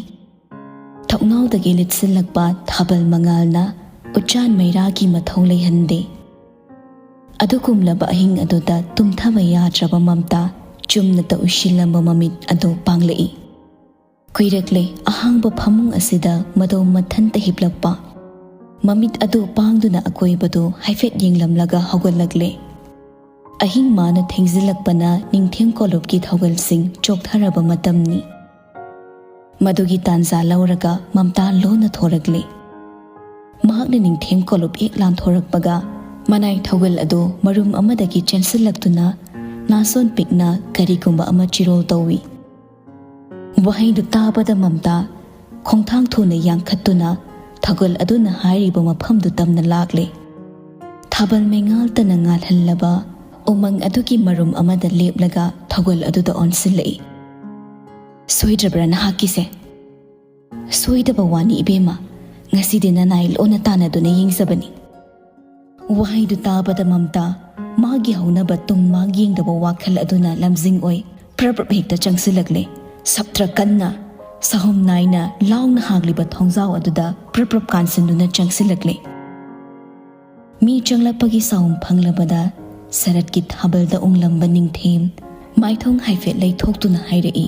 ꯊꯣꯡꯅꯥꯎꯗꯒꯤ ꯂꯤꯠꯁꯤꯜꯂꯛꯄ ꯊꯥꯕꯜ ꯃꯉꯥꯜꯅ ꯎꯆꯥꯟ ꯃꯩꯔꯥꯒꯤ ꯃꯊꯧ ꯂꯩꯍꯟꯗꯦ꯫ ꯑꯗꯨꯒꯨꯝꯂꯕ ꯑꯍꯤꯡ ꯑꯗꯨꯗ ꯇꯨꯝꯊꯕ ꯌꯥꯗ꯭ꯔꯕ ꯃꯝꯇꯥ ꯆꯨꯝꯅꯇ ꯎꯏꯁꯤꯜꯂꯝꯕ ꯃꯃꯤꯠ ꯑꯗꯨ ꯄꯥꯡꯂꯛꯏ꯫ ꯀꯨꯏꯔꯛꯂꯦ ꯑꯍꯥꯡꯕ ꯐꯃꯨꯡ ꯑꯁꯤꯗ ꯃꯗꯧ ꯃꯊꯟꯇ ꯍꯤꯞꯂꯛꯄ꯫ ꯃꯃꯤꯠ ꯑꯗꯨ ꯄꯥꯡꯗꯨꯅ ꯑꯀꯣꯏꯕꯗꯨ ꯍꯥꯏꯐꯦꯠ ꯌꯦꯡꯂꯝꯂꯒ ꯍꯧꯒꯠꯂꯛꯂꯦ꯫ ꯑꯍꯤꯡ ꯃꯥꯅ ꯊꯦꯡꯖꯤꯜꯂꯛꯄꯅ ꯅꯤꯡꯊꯦꯝ ꯀꯣꯂꯨꯞꯀꯤ ꯊꯧꯒꯜꯁꯤꯡ ꯆꯣꯛꯊꯔꯕ ꯃꯇꯝꯅꯤ꯫ ꯃꯗꯨꯒꯤ ꯇꯥꯟꯖꯥ ꯂꯧꯔꯒ ꯃꯝꯇꯥ ꯂꯣꯟꯅ ꯊꯣꯔꯛꯂꯦ꯫ ꯃꯍꯥꯛꯅ ꯅꯤꯡꯊꯦꯝ ꯀꯣꯂꯨꯞ ꯍꯦꯛ ꯂꯥꯟꯊꯣꯔꯛꯄꯒ ꯃꯅꯥꯏ ꯊꯧꯒꯜ ꯑꯗꯨ ꯃꯔꯨꯝ ꯑꯃꯗꯒꯤ ꯆꯦꯟꯁꯤꯜꯂꯛꯇꯨꯅ ꯅꯥꯁꯣꯟ ꯄꯤꯛꯅ ꯀꯔꯤꯒꯨꯝꯕ ꯑꯃ ꯆꯤꯔꯣꯜ ꯇꯧꯏ꯫ ꯋꯥꯍꯩꯗꯨ ꯇꯥꯕꯗ ꯃꯝꯇꯥ ꯈꯣꯡꯊꯥꯡ ꯊꯨꯅ ꯌꯥꯡꯈꯠꯇꯨꯅ ꯊꯧꯒꯜ ꯑꯗꯨꯅ ꯍꯥꯏꯔꯤꯕ ꯃꯐꯝꯗꯨ ꯇꯝꯅ ꯂꯥꯛꯂꯦ꯫ ꯊꯥꯕꯜ ꯃꯩꯉꯥꯜꯇꯅ ꯉꯥꯜꯍꯜꯂꯕ ꯎꯃꯪ ꯑꯗꯨꯒꯤ ꯃꯔꯨꯝ ꯑꯃꯗ ꯂꯦꯞꯂꯒ ꯊꯧꯒꯜ ꯑꯗꯨꯗ ꯑꯣꯟꯁꯤꯜꯂꯛꯏ꯫ "ꯁꯣꯏꯗ꯭ꯔꯕ꯭ꯔꯥ ꯅꯍꯥꯛꯀꯤꯁꯦ?" "ꯁꯣꯏꯗꯕ ꯋꯥꯅꯤ ꯏꯕꯦꯝꯃ, ꯉꯁꯤꯗꯤ ꯅꯅꯥꯏ ꯂꯣꯟꯅ ꯇꯥꯟꯅꯗꯨꯅ ꯌꯦꯡꯖꯕꯅꯤ꯫" ꯋꯥꯍꯩꯗꯨ ꯇꯥꯕꯗ ꯃꯝꯇꯥ ꯃꯥꯒꯤ ꯍꯧꯅꯕ ꯇꯨꯡ ꯃꯥꯡ ꯌꯦꯡꯗꯕ ꯋꯥꯈꯜ ꯑꯗꯨꯅ ꯂꯝꯖꯤꯡ ꯑꯣꯏ ꯄ꯭ꯔꯞ ꯄ꯭ꯔꯞ ꯍꯦꯛꯇ ꯆꯪꯁꯤꯜꯂꯛꯂꯦ꯫ ꯁꯞꯇ꯭ꯔ ꯀꯟꯅ ꯁꯍꯨꯝ ꯅꯥꯏꯅ ꯂꯥꯎꯅ ꯍꯥꯡꯂꯤꯕ ꯊꯣꯡꯖꯥꯎ ꯑꯗꯨꯗ ꯄ꯭ꯔꯞ ꯄ꯭ꯔꯞ ꯀꯥꯟꯁꯤꯟꯗꯨꯅ ꯆꯪꯁꯤꯜꯂꯛꯂꯦ꯫ ꯃꯤ ꯆꯪꯂꯛꯄꯒꯤ ꯁꯥꯎꯝ ꯐꯪꯂꯕꯗ ꯁꯔꯠꯀꯤ ꯊꯥꯕꯜꯗ ꯎꯪꯂꯝꯕ ꯅꯤꯡꯊꯦꯝ ꯃꯥꯏꯊꯣꯡ ꯍꯥꯏꯐꯦꯠ ꯂꯩꯊꯣꯛꯇꯨꯅ ꯍꯥꯏꯔꯛꯏ,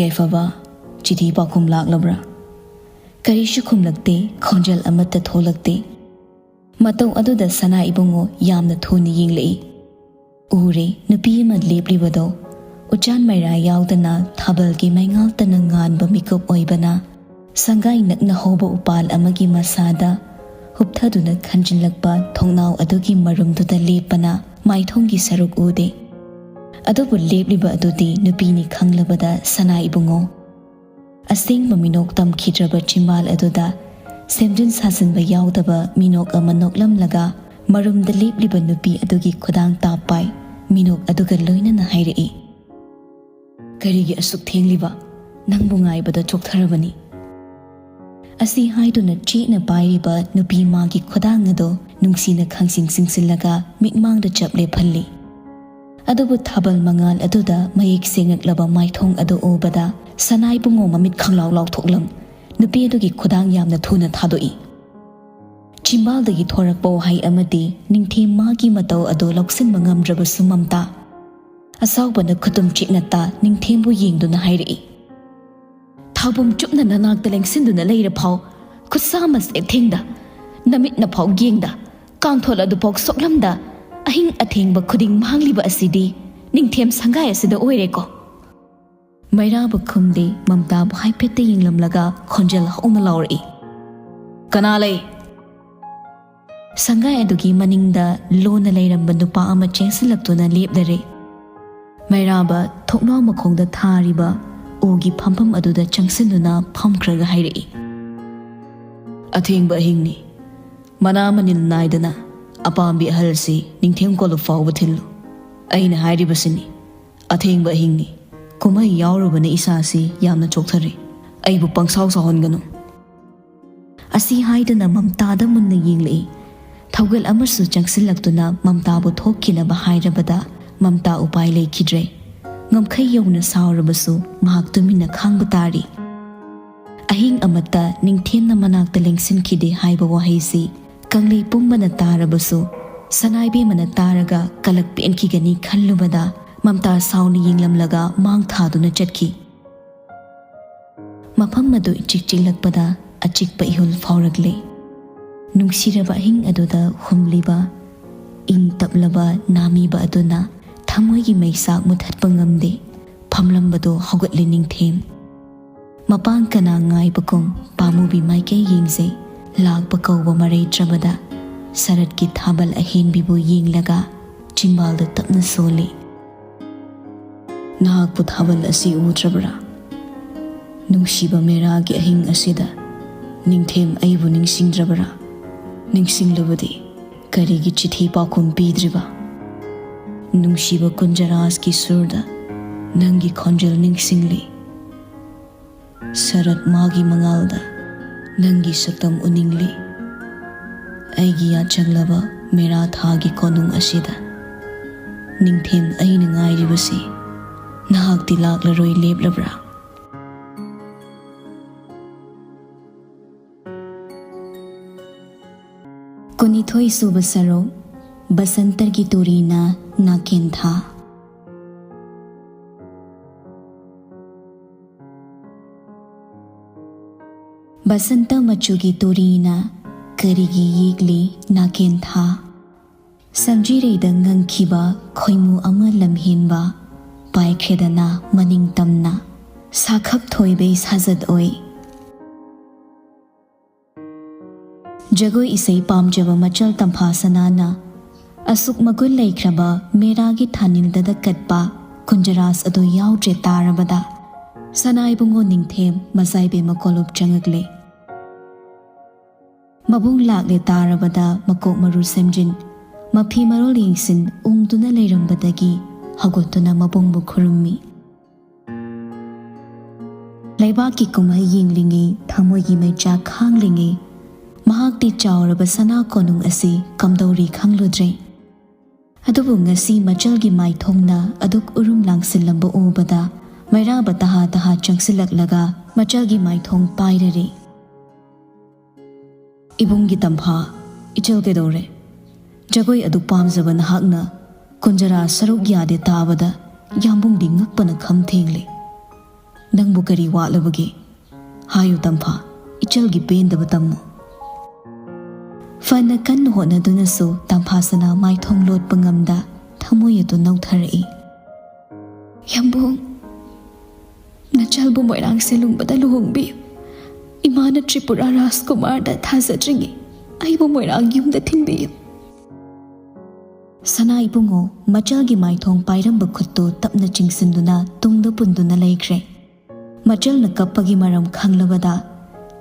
"ꯌꯥꯏꯐꯕ, ꯆꯤꯊꯤ ꯄꯥꯎꯈꯨꯝ ꯂꯥꯛꯂꯕ꯭ꯔꯥ?" ꯀꯔꯤꯁꯨ ꯈꯨꯝꯂꯛꯇꯦ, ꯈꯣꯟꯖꯦꯜ ꯑꯃꯠꯇ ꯊꯣꯛꯂꯛꯇꯦ꯫ ꯃꯇꯧ ꯑꯗꯨꯗ ꯁꯅꯥ ꯏꯕꯨꯡꯉꯣ ꯌꯥꯝꯅ ꯊꯨꯅ ꯌꯦꯡꯂꯛꯏ꯫ ꯎꯔꯦ, ꯅꯨꯄꯤ ꯑꯃ ꯂꯦꯞꯂꯤꯕꯗꯣ꯫ ꯎꯆꯥꯟ ꯃꯩꯔꯥ ꯌꯥꯎꯗꯅ ꯊꯥꯕꯜꯒꯤ ꯃꯩꯉꯥꯜꯇꯅ ꯉꯥꯟꯕ ꯃꯤꯀꯨꯞ ꯑꯣꯏꯕꯅ ꯁꯪꯒꯥꯏ ꯅꯛꯅ ꯍꯧꯕ ꯎꯄꯥꯜ ꯑꯃꯒꯤ ꯃꯁꯥꯗ ꯍꯨꯞꯊꯗꯨꯅ ꯈꯟꯖꯤꯜꯂꯛꯄ ꯊꯣꯡꯅꯥꯎ ꯑꯗꯨꯒꯤ ꯃꯔꯨꯝꯗꯨꯗ ꯂꯦꯞꯄꯅ ꯃꯥꯏꯊꯣꯡꯒꯤ ꯁꯔꯨꯛ ꯎꯗꯦ꯫ ꯑꯗꯨꯕꯨ ꯂꯦꯞꯂꯤꯕ ꯑꯗꯨꯗꯤ ꯅꯨꯄꯤꯅꯤ ꯈꯪꯂꯕꯗ ꯁꯅꯥ ꯏꯕꯨꯡꯉꯣ꯫ ꯑꯁꯦꯡꯕ ꯃꯤꯅꯣꯛ ꯇꯝꯈꯤꯗ꯭ꯔꯕ ꯆꯤꯝꯕꯥꯜ ꯑꯗꯨꯗ ꯁꯦꯝꯖꯤꯟ ꯁꯥꯖꯤꯟꯕ ꯌꯥꯎꯗꯕ ꯃꯤꯅꯣꯛ ꯑꯃ ꯅꯣꯛꯂꯝꯂꯒ, ꯃꯔꯨꯝꯗ ꯂꯦꯞꯂꯤꯕ ꯅꯨꯄꯤ ꯑꯗꯨꯒꯤ ꯈꯨꯗꯥꯡ ꯇꯥꯞ ꯄꯥꯏ ꯃꯤꯅꯣꯛ ꯑꯗꯨꯒ ꯂꯣꯏꯅꯅ ꯍꯥꯏꯔꯛꯏ, "ꯀꯔꯤꯒꯤ ꯑꯁꯨꯛ ꯊꯦꯡꯂꯤꯕ? ꯅꯪꯕꯨ ꯉꯥꯏꯕꯗ ꯆꯣꯛꯊꯔꯕꯅꯤ꯫" ꯑꯁꯤ ꯍꯥꯏꯗꯨꯅ ꯆꯦꯠꯅ ꯄꯥꯏꯔꯤꯕ ꯅꯨꯄꯤ ꯃꯥꯒꯤ ꯈꯨꯗꯥꯡ ꯑꯗꯨ ꯅꯨꯡꯁꯤꯅ ꯈꯪꯁꯤꯡ ꯁꯤꯡꯁꯤꯜꯂꯒ ꯃꯤꯠꯃꯥꯡꯗ ꯆꯞ ꯂꯦꯞꯍꯜꯂꯤ꯫ ꯑꯗꯨꯕꯨ ꯊꯥꯕꯜ ꯃꯉꯥꯜ ꯑꯗꯨꯗ ꯃꯌꯦꯛ ꯁꯦꯡꯉꯛꯂꯕ ꯃꯥꯏꯊꯣꯡ ꯑꯗꯨ ꯎꯕꯗ ꯁꯅꯥꯏꯕꯨꯡꯉꯣ ꯃꯃꯤꯠ ꯈꯪꯂꯥꯎ ꯂꯥꯎꯊꯣꯛꯂꯝ ꯅꯨꯄꯤ ꯑꯗꯨꯒꯤ ꯈꯨꯗꯥꯡ ꯌꯥꯝꯅ ꯊꯨꯅ ꯊꯥꯗꯣꯛꯏ꯫ ꯆꯤꯝꯕꯥꯜꯗꯒꯤ ꯊꯣꯔꯛꯄ ꯋꯥꯍꯩ ꯑꯃꯗꯤ ꯅꯤꯡꯊꯦꯝ ꯃꯥꯒꯤ ꯃꯇꯧ ꯑꯗꯨ ꯂꯧꯁꯤꯟꯕ ꯉꯝꯗ꯭ꯔꯕꯁꯨ ꯃꯝꯇꯥ ꯑꯁꯥꯎꯕꯅ ꯈꯨꯇꯨꯝ ꯆꯤꯛꯅ ꯇꯥ ꯅꯤꯡꯊꯦꯝꯕꯨ ꯌꯦꯡꯗꯨꯅ ꯍꯥꯏꯔꯛꯏ, "ꯊꯥꯕꯨꯝ ꯆꯨꯞꯅ ꯅꯅꯥꯛꯇ ꯂꯦꯡꯁꯤꯟꯗꯨꯅ ꯂꯩꯔ ꯐꯥꯎ ꯈꯨꯠꯁꯥ ꯃꯁꯦꯠ ꯊꯦꯡꯗ, ꯅꯃꯤꯠꯅ ꯐꯥꯎ ꯌꯦꯡꯗ, ꯀꯥꯡꯊꯣꯜ ꯑꯗꯨꯐꯥꯎ ꯁꯣꯛꯂꯝꯗ ꯑꯍꯤꯡ ꯑꯊꯦꯡꯕ ꯈꯨꯗꯤꯡ ꯃꯥꯡꯂꯤꯕ ꯑꯁꯤꯗꯤ ꯅꯤꯡꯊꯦꯝ ꯁꯪꯒꯥꯏ ꯑꯁꯤꯗ ꯑꯣꯏꯔꯦꯀꯣ?" ꯃꯩꯔꯥꯕ ꯈꯨꯝꯗꯦ, ꯃꯝꯇꯥꯕꯨ ꯍꯥꯏꯐꯦꯠꯇ ꯌꯦꯡꯂꯝꯂꯒ ꯈꯣꯟꯖꯦꯜ ꯍꯧꯅ ꯂꯥꯎꯔꯛꯏ, "ꯀꯅꯥ ꯂꯩ?" ꯁꯪꯒꯥꯏ ꯑꯗꯨꯒꯤ ꯃꯅꯤꯡꯗ ꯂꯣꯟꯅ ꯂꯩꯔꯝꯕ ꯅꯨꯄꯥ ꯑꯃ ꯆꯦꯟꯁꯤꯜꯂꯛꯇꯨꯅ ꯂꯦꯞꯂꯔꯦ꯫ ꯃꯩꯔꯥꯕ ꯊꯣꯡꯅꯥꯎ ꯃꯈꯣꯡꯗ ꯊꯥꯔꯤꯕ ꯎꯒꯤ ꯐꯝꯐꯝ ꯑꯗꯨꯗ ꯆꯪꯁꯤꯟꯗꯨꯅ ꯐꯝꯈ꯭ꯔꯒ ꯍꯥꯏꯔꯛꯏ, "ꯑꯊꯦꯡꯕ ꯑꯍꯤꯡꯅꯤ꯫ ꯃꯅꯥ ꯃꯅꯤꯜ ꯅꯥꯏꯗꯅ ꯑꯄꯥꯝꯕꯤ ꯑꯍꯜꯁꯤ ꯅꯤꯡꯊꯦꯝ ꯀꯣꯂꯨꯞ ꯐꯥꯎꯕ ꯊꯤꯜꯂꯨ꯫ ꯑꯩꯅ ꯍꯥꯏꯔꯤꯕꯁꯤꯅꯤ, ꯑꯊꯦꯡꯕ ꯑꯍꯤꯡꯅꯤ꯫ ꯀꯨꯝꯍꯩ ꯌꯥꯎꯔꯨꯕꯅ ꯏꯁꯥꯁꯤ ꯌꯥꯝꯅ ꯆꯣꯛꯊꯔꯦ꯫ ꯑꯩꯕꯨ ꯄꯪꯁꯥꯎ ꯁꯥꯎꯍꯟꯒꯅꯨ꯫" ꯑꯁꯤ ꯍꯥꯏꯗꯨꯅ ꯃꯝꯇꯥꯗ ꯃꯨꯟꯅ ꯌꯦꯡꯂꯛꯏ꯫ ꯊꯧꯒꯜ ꯑꯃꯁꯨ ꯆꯪꯁꯤꯜꯂꯛꯇꯨꯅ ꯃꯝꯇꯥꯕꯨ ꯊꯣꯛꯈꯤꯅꯕ ꯍꯥꯏꯔꯕꯗ ꯃꯝꯇꯥ ꯎꯄꯥꯏ ꯂꯩꯈꯤꯗ꯭ꯔꯦ꯫ ꯉꯝꯈꯩ ꯌꯧꯅ ꯁꯥꯎꯔꯕꯁꯨ ꯃꯍꯥꯛ ꯇꯨꯃꯤꯟꯅ ꯈꯥꯡꯕ ꯇꯥꯔꯤ꯫ ꯑꯍꯤꯡ ꯑꯃꯠꯇ ꯅꯤꯡꯊꯦꯝꯅ ꯃꯅꯥꯛꯇ ꯂꯦꯡꯁꯤꯟꯈꯤꯗꯦ ꯍꯥꯏꯕ ꯋꯥꯍꯩꯁꯤ ꯀꯪꯂꯩ ꯄꯨꯝꯕꯅ ꯇꯥꯔꯕꯁꯨ ꯁꯅꯥꯏꯕꯦꯝꯃꯅ ꯇꯥꯔꯒ ꯀꯂꯛ ꯄꯦꯟꯈꯤꯒꯅꯤ ꯈꯜꯂꯨꯕꯗ ꯃꯝꯇꯥ ꯁꯥꯎꯅ ꯌꯦꯡꯂꯝꯂꯒ ꯃꯥꯡ ꯊꯥꯗꯨꯅ ꯆꯠꯈꯤ꯫ ꯃꯐꯝ ꯑꯗꯨ ꯏꯆꯤꯛ ꯆꯤꯛꯂꯛꯄꯗ ꯑꯆꯤꯛꯄ ꯏꯍꯨꯜ ꯐꯥꯎꯔꯛꯂꯦ꯫ ꯅꯨꯡꯁꯤꯔꯕ ꯑꯍꯤꯡ ꯑꯗꯨꯗ ꯍꯨꯝꯂꯤꯕ ꯏꯪ ꯇꯞꯂꯕ ꯅꯥꯃꯤꯕ ꯑꯗꯨꯅ ꯊꯃꯣꯏꯒꯤ ꯃꯩꯁꯥꯛ ꯃꯨꯊꯠꯄ ꯉꯝꯗꯦ꯫ ꯐꯝꯂꯝꯕꯗꯨ ꯍꯧꯒꯠꯂꯦ ꯅꯤꯡꯊꯦꯝ꯫ ꯃꯄꯥꯡ ꯀꯅꯥ ꯉꯥꯏꯕꯒꯨꯝ ꯄꯥꯝꯃꯨꯕꯤ ꯃꯥꯏꯀꯩ ꯌꯦꯡꯖꯩ꯫ ꯂꯥꯛꯄ ꯀꯧꯕ ꯃꯔꯩꯗ꯭ꯔꯕꯗ ꯁꯔꯠꯀꯤ ꯊꯥꯕꯜ ꯑꯍꯦꯟꯕꯤꯕꯨ ꯌꯦꯡꯂꯒ ꯆꯤꯝꯕꯥꯜꯗ ꯇꯞꯅ ꯁꯣꯜꯂꯤ꯫ "ꯅꯍꯥꯛꯄꯨ ꯊꯥꯕꯜ ꯑꯁꯤ ꯎꯗ꯭ꯔꯕ꯭ꯔꯥ? ꯅꯨꯡꯁꯤꯕ ꯃꯦꯔꯥꯒꯤ ꯑꯍꯤꯡ ꯑꯁꯤꯗ ꯅꯤꯡꯊꯦꯝ ꯑꯩꯕꯨ ꯅꯤꯡꯁꯤꯡꯗ꯭ꯔꯕꯔꯥ? ꯅꯤꯡꯁꯤꯡꯂꯕꯗꯤ ꯀꯔꯤꯒꯤ ꯆꯤꯊꯤ ꯄꯥꯎꯈꯨꯝ ꯄꯤꯗ꯭ꯔꯤꯕ? ꯅꯨꯡꯁꯤꯕ ꯀꯨꯟꯖꯔꯥꯁꯀꯤ ꯁꯨꯔꯗ ꯅꯪꯒꯤ ꯈꯣꯟꯖꯦꯜ ꯅꯤꯡꯁꯤꯡꯂꯤ꯫ ꯁꯔꯠ ꯃꯥꯒꯤ ꯃꯉꯥꯜꯗ ꯅꯪꯒꯤ ꯁꯛꯇꯝ ꯎꯅꯤꯡꯂꯤ꯫ ꯑꯩꯒꯤ ꯌꯥꯆꯪꯂꯕ ꯃꯦꯔꯥ ꯊꯥꯒꯤ ꯀꯣꯅꯨꯡ ꯑꯁꯤꯗ ꯅꯤꯡꯊꯦꯝ ꯑꯩꯅ ꯉꯥꯏꯔꯤꯕꯁꯤ ꯅꯍꯥꯛꯇꯤ ꯂꯥꯛꯂꯔꯣꯏ ꯂꯦꯞꯂꯕ꯭ꯔꯥ? ꯀꯨꯟꯅꯤꯊꯣꯏ ꯁꯨꯕ ꯁꯔꯨꯛ, ꯕꯁꯟꯇꯒꯤ ꯇꯨꯔꯤꯅ ꯅꯥꯀꯦꯟꯊꯥ꯫ ꯕꯁꯟꯇ ꯃꯆꯨꯒꯤ ꯇꯨꯔꯤꯅ ꯀꯔꯤꯒꯤ ꯌꯦꯛꯂꯤ ꯅꯥꯀꯦꯟꯊꯥ? ꯁꯝꯖꯤꯔꯩꯗ ꯉꯪꯈꯤꯕ ꯈꯣꯏꯃꯨ ꯑꯃ ꯂꯝꯍꯦꯟꯕ ꯄꯥꯏꯈ꯭ꯔꯦꯗꯅ ꯃꯅꯤꯡ ꯇꯝꯅ꯫ ꯁꯥꯈꯞ ꯊꯣꯏꯕꯩ ꯁꯥꯖꯠ ꯑꯣꯏ꯫ ꯖꯒꯣꯏ ꯏꯁꯩ ꯄꯥꯝꯖꯕ ꯃꯆꯜ ꯇꯝꯐꯥ ꯁꯅꯥꯅ ꯑꯁꯨꯛ ꯃꯒꯨꯟ ꯂꯩꯈ꯭ꯔꯕ ꯃꯦꯔꯥꯒꯤ ꯊꯥꯅꯤꯜꯗꯗ ꯀꯠꯄ ꯀꯨꯟꯖꯔꯥꯁ ꯑꯗꯨ ꯌꯥꯎꯗ꯭ꯔꯦ ꯇꯥꯔꯕꯗ ꯁꯅꯥ ꯏꯕꯨꯡꯉꯣ ꯅꯤꯡꯊꯦꯝ ꯃꯆꯥꯏꯕꯦꯝꯃ ꯀꯣꯂꯨꯞ ꯆꯪꯉꯛꯂꯦ꯫ ꯃꯕꯨꯡ ꯂꯥꯛꯂꯦ ꯇꯥꯔꯕꯗ ꯃꯀꯣꯛ ꯃꯔꯨ ꯁꯦꯝꯖꯤꯟ, ꯃꯐꯤ ꯃꯔꯣꯜ ꯌꯦꯡꯁꯤꯟ ꯎꯪꯗꯨꯅ ꯂꯩꯔꯝꯕꯗꯒꯤ ꯍꯧꯒꯠꯇꯨꯅ ꯃꯕꯨꯡꯕꯨ ꯈꯨꯔꯨꯝꯃꯤ꯫ ꯂꯩꯕꯥꯛꯀꯤ ꯀꯨꯝꯍꯩ ꯌꯦꯡꯂꯤꯉꯩ, ꯊꯃꯣꯏꯒꯤ ꯃꯩꯆꯥꯛ ꯈꯥꯡꯂꯤꯉꯩ, ꯃꯍꯥꯛꯇꯤ ꯆꯥꯎꯔꯕ ꯁꯅꯥ ꯀꯣꯅꯨꯡ ꯑꯁꯤ ꯀꯝꯗꯧꯔꯤ ꯈꯪꯂꯨꯗ꯭ꯔꯦ꯫ ꯑꯗꯨꯕꯨ ꯉꯁꯤ ꯃꯆꯜꯒꯤ ꯃꯥꯏꯊꯣꯡꯅ ꯑꯗꯨꯛ ꯎꯔꯨꯝ ꯂꯥꯡꯁꯤꯜꯂꯝꯕ ꯎꯕꯗ ꯃꯩꯔꯥꯕ ꯇꯍꯥ ꯇꯍꯥ ꯆꯪꯁꯤꯜꯂꯛꯂꯒ ꯃꯆꯜꯒꯤ ꯃꯥꯏꯊꯣꯡ ꯄꯥꯏꯔꯔꯦ꯫ ꯏꯕꯨꯡꯒꯤ ꯇꯝꯐꯥ, ꯏꯆꯜ ꯀꯩꯗꯧꯔꯦ? ꯖꯒꯣꯏ ꯑꯗꯨ ꯄꯥꯝꯖꯕ ꯅꯍꯥꯛꯅ ꯀꯨꯟꯖꯔꯥ ꯁꯔꯨꯛ ꯌꯥꯗꯦ ꯇꯥꯕꯗ ꯌꯥꯝꯕꯨꯡꯗꯤ ꯉꯛꯄꯅ ꯈꯝ ꯊꯦꯡꯂꯦ꯫ ꯅꯪꯕꯨ ꯀꯔꯤ ꯋꯥꯠꯂꯕꯒꯦ? ꯍꯥꯏꯌꯨ ꯇꯝꯐꯥ, ꯏꯆꯜꯒꯤ ꯄꯦꯟꯗꯕ ꯇꯝꯃꯨ꯫ ꯐꯅ ꯀꯟꯅ ꯍꯣꯠꯅꯗꯨꯅꯁꯨ ꯇꯝꯐꯥ ꯁꯅꯥ ꯃꯥꯏꯊꯣꯡ ꯂꯣꯠꯄ ꯉꯝꯗ ꯊꯃꯣꯏ ꯑꯗꯨ ꯅꯧꯊꯔꯛꯏ꯫ ꯌꯥꯝꯕꯨꯡ, ꯅꯆꯜꯕꯨ ꯃꯣꯏꯔꯥꯡ ꯁꯦꯂꯨꯡꯕꯗ ꯂꯨꯍꯣꯡꯕꯤꯌꯨ꯫ ꯏꯃꯥꯅ ꯇ꯭ꯔꯤꯄꯨꯔꯥ ꯔꯥꯖꯀꯨꯃꯥꯔꯗ ꯊꯥꯖꯗ꯭ꯔꯤꯉꯩ ꯑꯩꯕꯨ ꯃꯣꯏꯔꯥꯡ ꯌꯨꯝꯗ ꯊꯤꯟꯕꯤꯌꯨ꯫ ꯁꯅꯥ ꯏꯕꯨꯡꯉꯣ ꯃꯆꯜꯒꯤ ꯃꯥꯏꯊꯣꯡ ꯄꯥꯏꯔꯝꯕ ꯈꯨꯠꯇꯨ ꯇꯞꯅ ꯆꯤꯡꯁꯤꯟꯗꯨꯅ ꯇꯨꯡꯗ ꯄꯨꯟꯗꯨꯅ ꯂꯩꯈ꯭ꯔꯦ꯫ ꯃꯆꯜꯅ ꯀꯞꯄꯒꯤ ꯃꯔꯝ ꯈꯪꯂꯕꯗ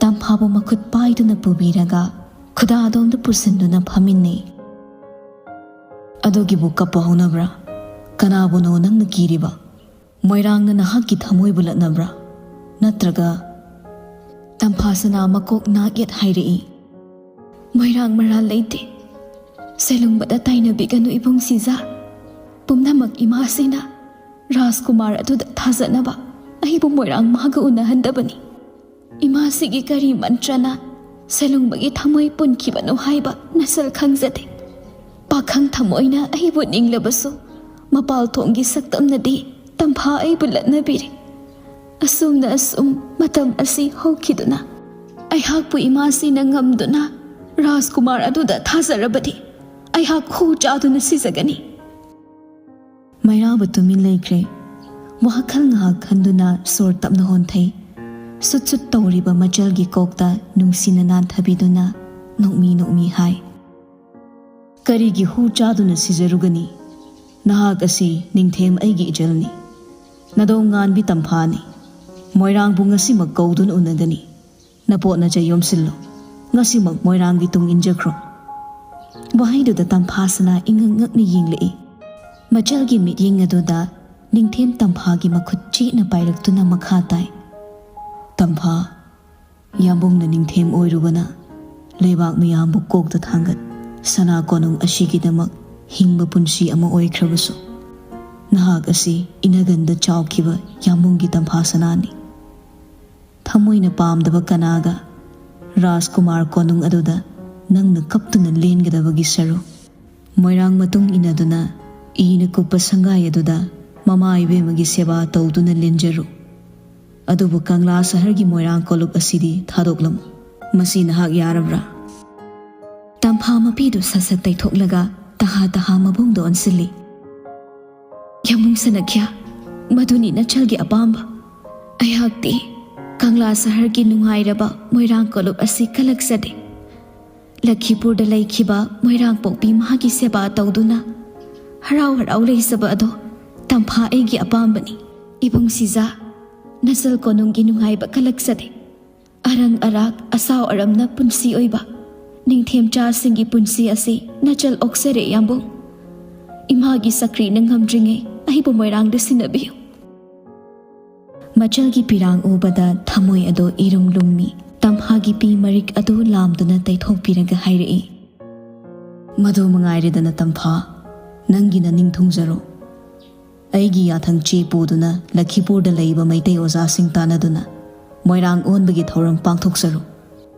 ꯇꯝꯐꯥꯕꯨ ꯃꯈꯨꯠ ꯄꯥꯏꯗꯨꯅ ꯄꯨꯕꯤꯔꯒ ꯈꯨꯗꯥꯗꯣꯝꯗ ꯄꯨꯁꯤꯟꯗꯨꯅ ꯐꯝꯃꯤꯟꯅꯩ꯫ "ꯑꯗꯨꯒꯤꯕꯨ ꯀꯞꯄ ꯍꯧꯅꯕ꯭ꯔꯥ? ꯀꯅꯥꯕꯨꯅꯣ ꯅꯪꯅ ꯀꯤꯔꯤꯕ? ꯃꯣꯏꯔꯥꯡꯅ ꯅꯍꯥꯛꯀꯤ ꯊꯃꯣꯏꯕꯨ ꯂꯠꯅꯕ꯭ꯔꯥ? ꯅꯠꯇ꯭ꯔꯒ?" ꯇꯝꯐꯥꯁꯅꯥ ꯃꯀꯣꯛ ꯅꯥꯛ ꯌꯦꯠ ꯍꯥꯏꯔꯛꯏ꯫ "ꯃꯣꯏꯔꯥꯡ ꯃꯔꯥꯜ ꯂꯩꯇꯦ꯫ ꯁꯦꯂꯨꯡꯕꯗ ꯇꯥꯏꯅꯕꯤꯒꯅꯨ ꯏꯕꯨꯡ ꯁꯤꯖꯥ꯫ ꯄꯨꯝꯅꯃꯛ ꯏꯃꯥꯁꯤꯅ ꯔꯥꯖꯀꯨꯃꯥꯔ ꯑꯗꯨꯗ ꯊꯥꯖꯅꯕ ꯑꯩꯕꯨ ꯃꯣꯏꯔꯥꯡ ꯃꯥꯒ ꯎꯅꯍꯟꯗꯕꯅꯤ꯫ ꯏꯃꯥꯁꯤꯒꯤ ꯀꯔꯤ ꯃꯟꯇ꯭ꯔꯅ ꯁꯦꯂꯨꯡꯕꯒꯤ ꯊꯃꯣꯏ ꯄꯨꯟꯈꯤꯕꯅꯣ ꯍꯥꯏꯕ ꯅꯁꯜ ꯈꯪꯖꯗꯦ꯫ ꯄꯥꯈꯪ ꯊꯃꯣꯏꯅ ꯑꯩꯕꯨ ꯅꯤꯡꯂꯕꯁꯨ ꯃꯄꯥꯜ ꯊꯣꯡꯒꯤ ꯁꯛꯇꯝꯅꯗꯤ ꯇꯝꯐꯥ ꯑꯩꯕꯨ ꯂꯠꯅꯕꯤꯔꯦ꯫ ꯑꯁꯨꯝꯅ ꯑꯁꯨꯝ ꯃꯇꯝ ꯑꯁꯤ ꯍꯧꯈꯤꯗꯨꯅ ꯑꯩꯍꯥꯛꯄꯨ ꯏꯃꯥꯁꯤꯅ ꯉꯝꯗꯨꯅ ꯔꯥꯖꯀꯨꯃꯥꯔ ꯑꯗꯨꯗ ꯊꯥꯖꯔꯕꯗꯤ ꯑꯩꯍꯥꯛ ꯍꯨ ꯆꯥꯗꯨꯅ ꯁꯤꯖꯒꯅꯤ꯫" ꯃꯩꯔꯥꯕ ꯇꯨꯃꯤꯟ ꯂꯩꯈ꯭ꯔꯦ꯫ ꯋꯥꯈꯜ ꯉꯥꯏꯍꯥꯛ ꯈꯟꯗꯨꯅ ꯁꯣꯔ ꯇꯞꯅ ꯍꯣꯟꯊꯩ꯫ ꯁꯨꯠ ꯁꯨꯠ ꯇꯧꯔꯤꯕ ꯃꯆꯜꯒꯤ ꯀꯣꯛꯇ ꯅꯨꯡꯁꯤꯅ ꯅꯥꯟꯊꯕꯤꯗꯨꯅ ꯅꯣꯛꯃꯤ ꯅꯣꯛꯃꯤ ꯍꯥꯏ, "ꯀꯔꯤꯒꯤ ꯍꯨ ꯆꯥꯗꯨꯅ ꯁꯤꯖꯔꯨꯒꯅꯤ? ꯅꯍꯥꯛ ꯑꯁꯤ ꯅꯤꯡꯊꯦꯝ ꯑꯩꯒꯤ ꯏꯆꯜꯅꯤ꯫ ꯅꯗꯣꯝ ꯉꯥꯟꯕꯤ ꯇꯝꯐꯥꯅꯤ꯫ ꯃꯣꯏꯔꯥꯡꯕꯨ ꯉꯁꯤꯃꯛ ꯀꯧꯗꯨꯅ ꯎꯅꯒꯅꯤ꯫ ꯅꯄꯣꯠ ꯅꯆꯩ ꯌꯣꯝꯁꯤꯜꯂꯨ꯫ ꯉꯁꯤꯃꯛ ꯃꯣꯏꯔꯥꯡꯒꯤ ꯇꯨꯡ ꯏꯟꯖꯈ꯭ꯔꯣ꯫" ꯋꯥꯍꯩꯗꯨꯗ ꯇꯝꯐꯥꯁꯅꯥ ꯏꯉꯛ ꯉꯛꯅ ꯌꯦꯡꯂꯛꯏ꯫ ꯃꯆꯜꯒꯤ ꯃꯤꯠꯌꯦꯡ ꯑꯗꯨꯗ ꯅꯤꯡꯊꯦꯝ ꯇꯝꯐꯥꯒꯤ ꯃꯈꯨꯠ ꯆꯦꯠꯅ ꯄꯥꯏꯔꯛꯇꯨꯅ ꯃꯈꯥ ꯇꯥꯏ, "ꯇꯝꯐꯥ, ꯌꯥꯝꯕꯨꯡꯅ ꯅꯤꯡꯊꯦꯝ ꯑꯣꯏꯔꯨꯕꯅ ꯂꯩꯕꯥꯛ ꯃꯤꯌꯥꯝꯕꯨ ꯀꯣꯛꯇ ꯊꯥꯡꯒꯠ ꯁꯅꯥ ꯀꯣꯅꯨꯡ ꯑꯁꯤꯒꯤꯗꯃꯛ ꯍꯤꯡꯕ ꯄꯨꯟꯁꯤ ꯑꯃ ꯑꯣꯏꯈ꯭ꯔꯕꯁꯨ, ꯅꯍꯥꯛ ꯑꯁꯤ ꯏꯅꯒꯟꯗ ꯆꯥꯎꯈꯤꯕ ꯌꯥꯝꯕꯨꯡꯒꯤ ꯇꯝꯐꯥ ꯁꯅꯥꯅꯤ꯫ ꯊꯃꯣꯏꯅ ꯄꯥꯝꯗꯕ ꯀꯅꯥꯒ ꯔꯥꯖꯀꯨꯃꯥꯔ ꯀꯣꯅꯨꯡ ꯑꯗꯨꯗ ꯅꯪꯅ ꯀꯞꯇꯨꯅ ꯂꯦꯟꯒꯗꯕꯒꯤ ꯁꯔꯨꯛ, ꯃꯣꯏꯔꯥꯡ ꯃꯇꯨꯡ ꯏꯟꯅꯗꯨꯅ ꯏꯅ ꯀꯨꯞꯄ ꯁꯪꯒꯥꯏ ꯑꯗꯨꯗ ꯃꯃꯥ ꯏꯕꯦꯝꯃꯒꯤ ꯁꯦꯕꯥ ꯇꯧꯗꯨꯅ ꯂꯦꯟꯖꯔꯨ꯫ ꯑꯗꯨꯕꯨ ꯀꯪꯂꯥ ꯁꯍꯔꯒꯤ ꯃꯣꯏꯔꯥꯡ ꯀꯣꯂꯨꯞ ꯑꯁꯤꯗꯤ ꯊꯥꯗꯣꯛꯂꯝꯃꯨ꯫ ꯃꯁꯤ ꯅꯍꯥꯛ ꯌꯥꯔꯕ꯭ꯔꯥ?" ꯇꯝꯐꯥ ꯃꯄꯤꯗꯨ ꯁꯠ ꯁꯠ ꯇꯩꯊꯣꯛꯂꯒ ꯇꯍꯥ ꯇꯍꯥ ꯃꯕꯨꯡꯗ ꯑꯣꯟꯁꯤꯜꯂꯤ꯫ "ꯌꯥꯝꯕꯨꯡ ꯁꯅꯈ꯭ꯌꯥ, ꯃꯗꯨꯅꯤ ꯅꯆꯜꯒꯤ ꯑꯄꯥꯝꯕ꯫ ꯑꯩꯍꯥꯛꯇꯤ ꯀꯪꯂꯥ ꯁꯍꯔꯒꯤ ꯅꯨꯡꯉꯥꯏꯔꯕ ꯃꯣꯏꯔꯥꯡ ꯀꯣꯂꯨꯞ ꯑꯁꯤ ꯀꯜꯂꯛꯆꯗꯦ꯫ ꯂꯈꯤꯄꯨꯔꯗ ꯂꯩꯈꯤꯕ ꯃꯣꯏꯔꯥꯡ ꯄꯣꯛꯄꯤ ꯃꯍꯥꯛꯀꯤ ꯁꯦꯕꯥ ꯇꯧꯗꯨꯅ ꯍꯔꯥꯎ ꯍꯔꯥꯎ ꯂꯩꯖꯕ ꯑꯗꯣ ꯇꯝꯐꯥ ꯑꯩꯒꯤ ꯑꯄꯥꯝꯕꯅꯤ꯫ ꯏꯕꯨꯡ ꯁꯤꯖꯥ, ꯅꯆꯜ ꯀꯣꯅꯨꯡꯒꯤ ꯅꯨꯡꯉꯥꯏꯕ ꯀꯜꯂꯛꯆꯗꯦ꯫ ꯑꯔꯪ ꯑꯔꯥꯛ, ꯑꯁꯥꯎ ꯑꯔꯝꯅ ꯄꯨꯟꯁꯤ ꯑꯣꯏꯕ ꯅꯤꯡꯊꯦꯝꯆꯥꯁꯤꯡꯒꯤ ꯄꯨꯟꯁꯤ ꯑꯁꯤ ꯅꯆꯜ ꯑꯣꯛꯆꯔꯦ, ꯌꯥꯝꯕꯨꯡ꯫ ꯏꯃꯥꯒꯤ ꯆꯀ꯭ꯔꯤꯅ ꯉꯝꯗ꯭ꯔꯤꯉꯩ ꯑꯩꯕꯨ ꯃꯣꯏꯔꯥꯡꯗ ꯁꯤꯟꯅꯕꯤꯌꯨ꯫ ꯃꯆꯜꯒꯤ ꯄꯤꯔꯥꯡ ꯎꯕꯗ ꯊꯃꯣꯏ ꯑꯗꯨ ꯏꯔꯨꯝ ꯂꯨꯝꯃꯤ꯫ ꯇꯝꯐꯥꯒꯤ ꯄꯤ ꯃꯔꯤꯛ ꯑꯗꯨ ꯂꯥꯝꯗꯨꯅ ꯇꯩꯊꯣꯛꯄꯤꯔꯒ ꯍꯥꯏꯔꯛꯏ, "ꯃꯗꯨ ꯃꯉꯥꯏꯔꯦꯗꯅ, ꯇꯝꯐꯥ, ꯅꯪꯒꯤ ꯅꯅꯤꯡ ꯊꯨꯡꯖꯔꯣ꯫ ꯑꯩꯒꯤ ꯌꯥꯊꯪ ꯆꯦ ꯄꯨꯗꯨꯅ ꯂꯈꯤꯄꯨꯔꯗ ꯂꯩꯕ ꯃꯩꯇꯩ ꯑꯣꯖꯥꯁꯤꯡ ꯇꯥꯟꯅꯗꯨꯅ ꯃꯣꯏꯔꯥꯡ ꯑꯣꯟꯕꯒꯤ ꯊꯧꯔꯝ ꯄꯥꯡꯊꯣꯛꯆꯔꯨ꯫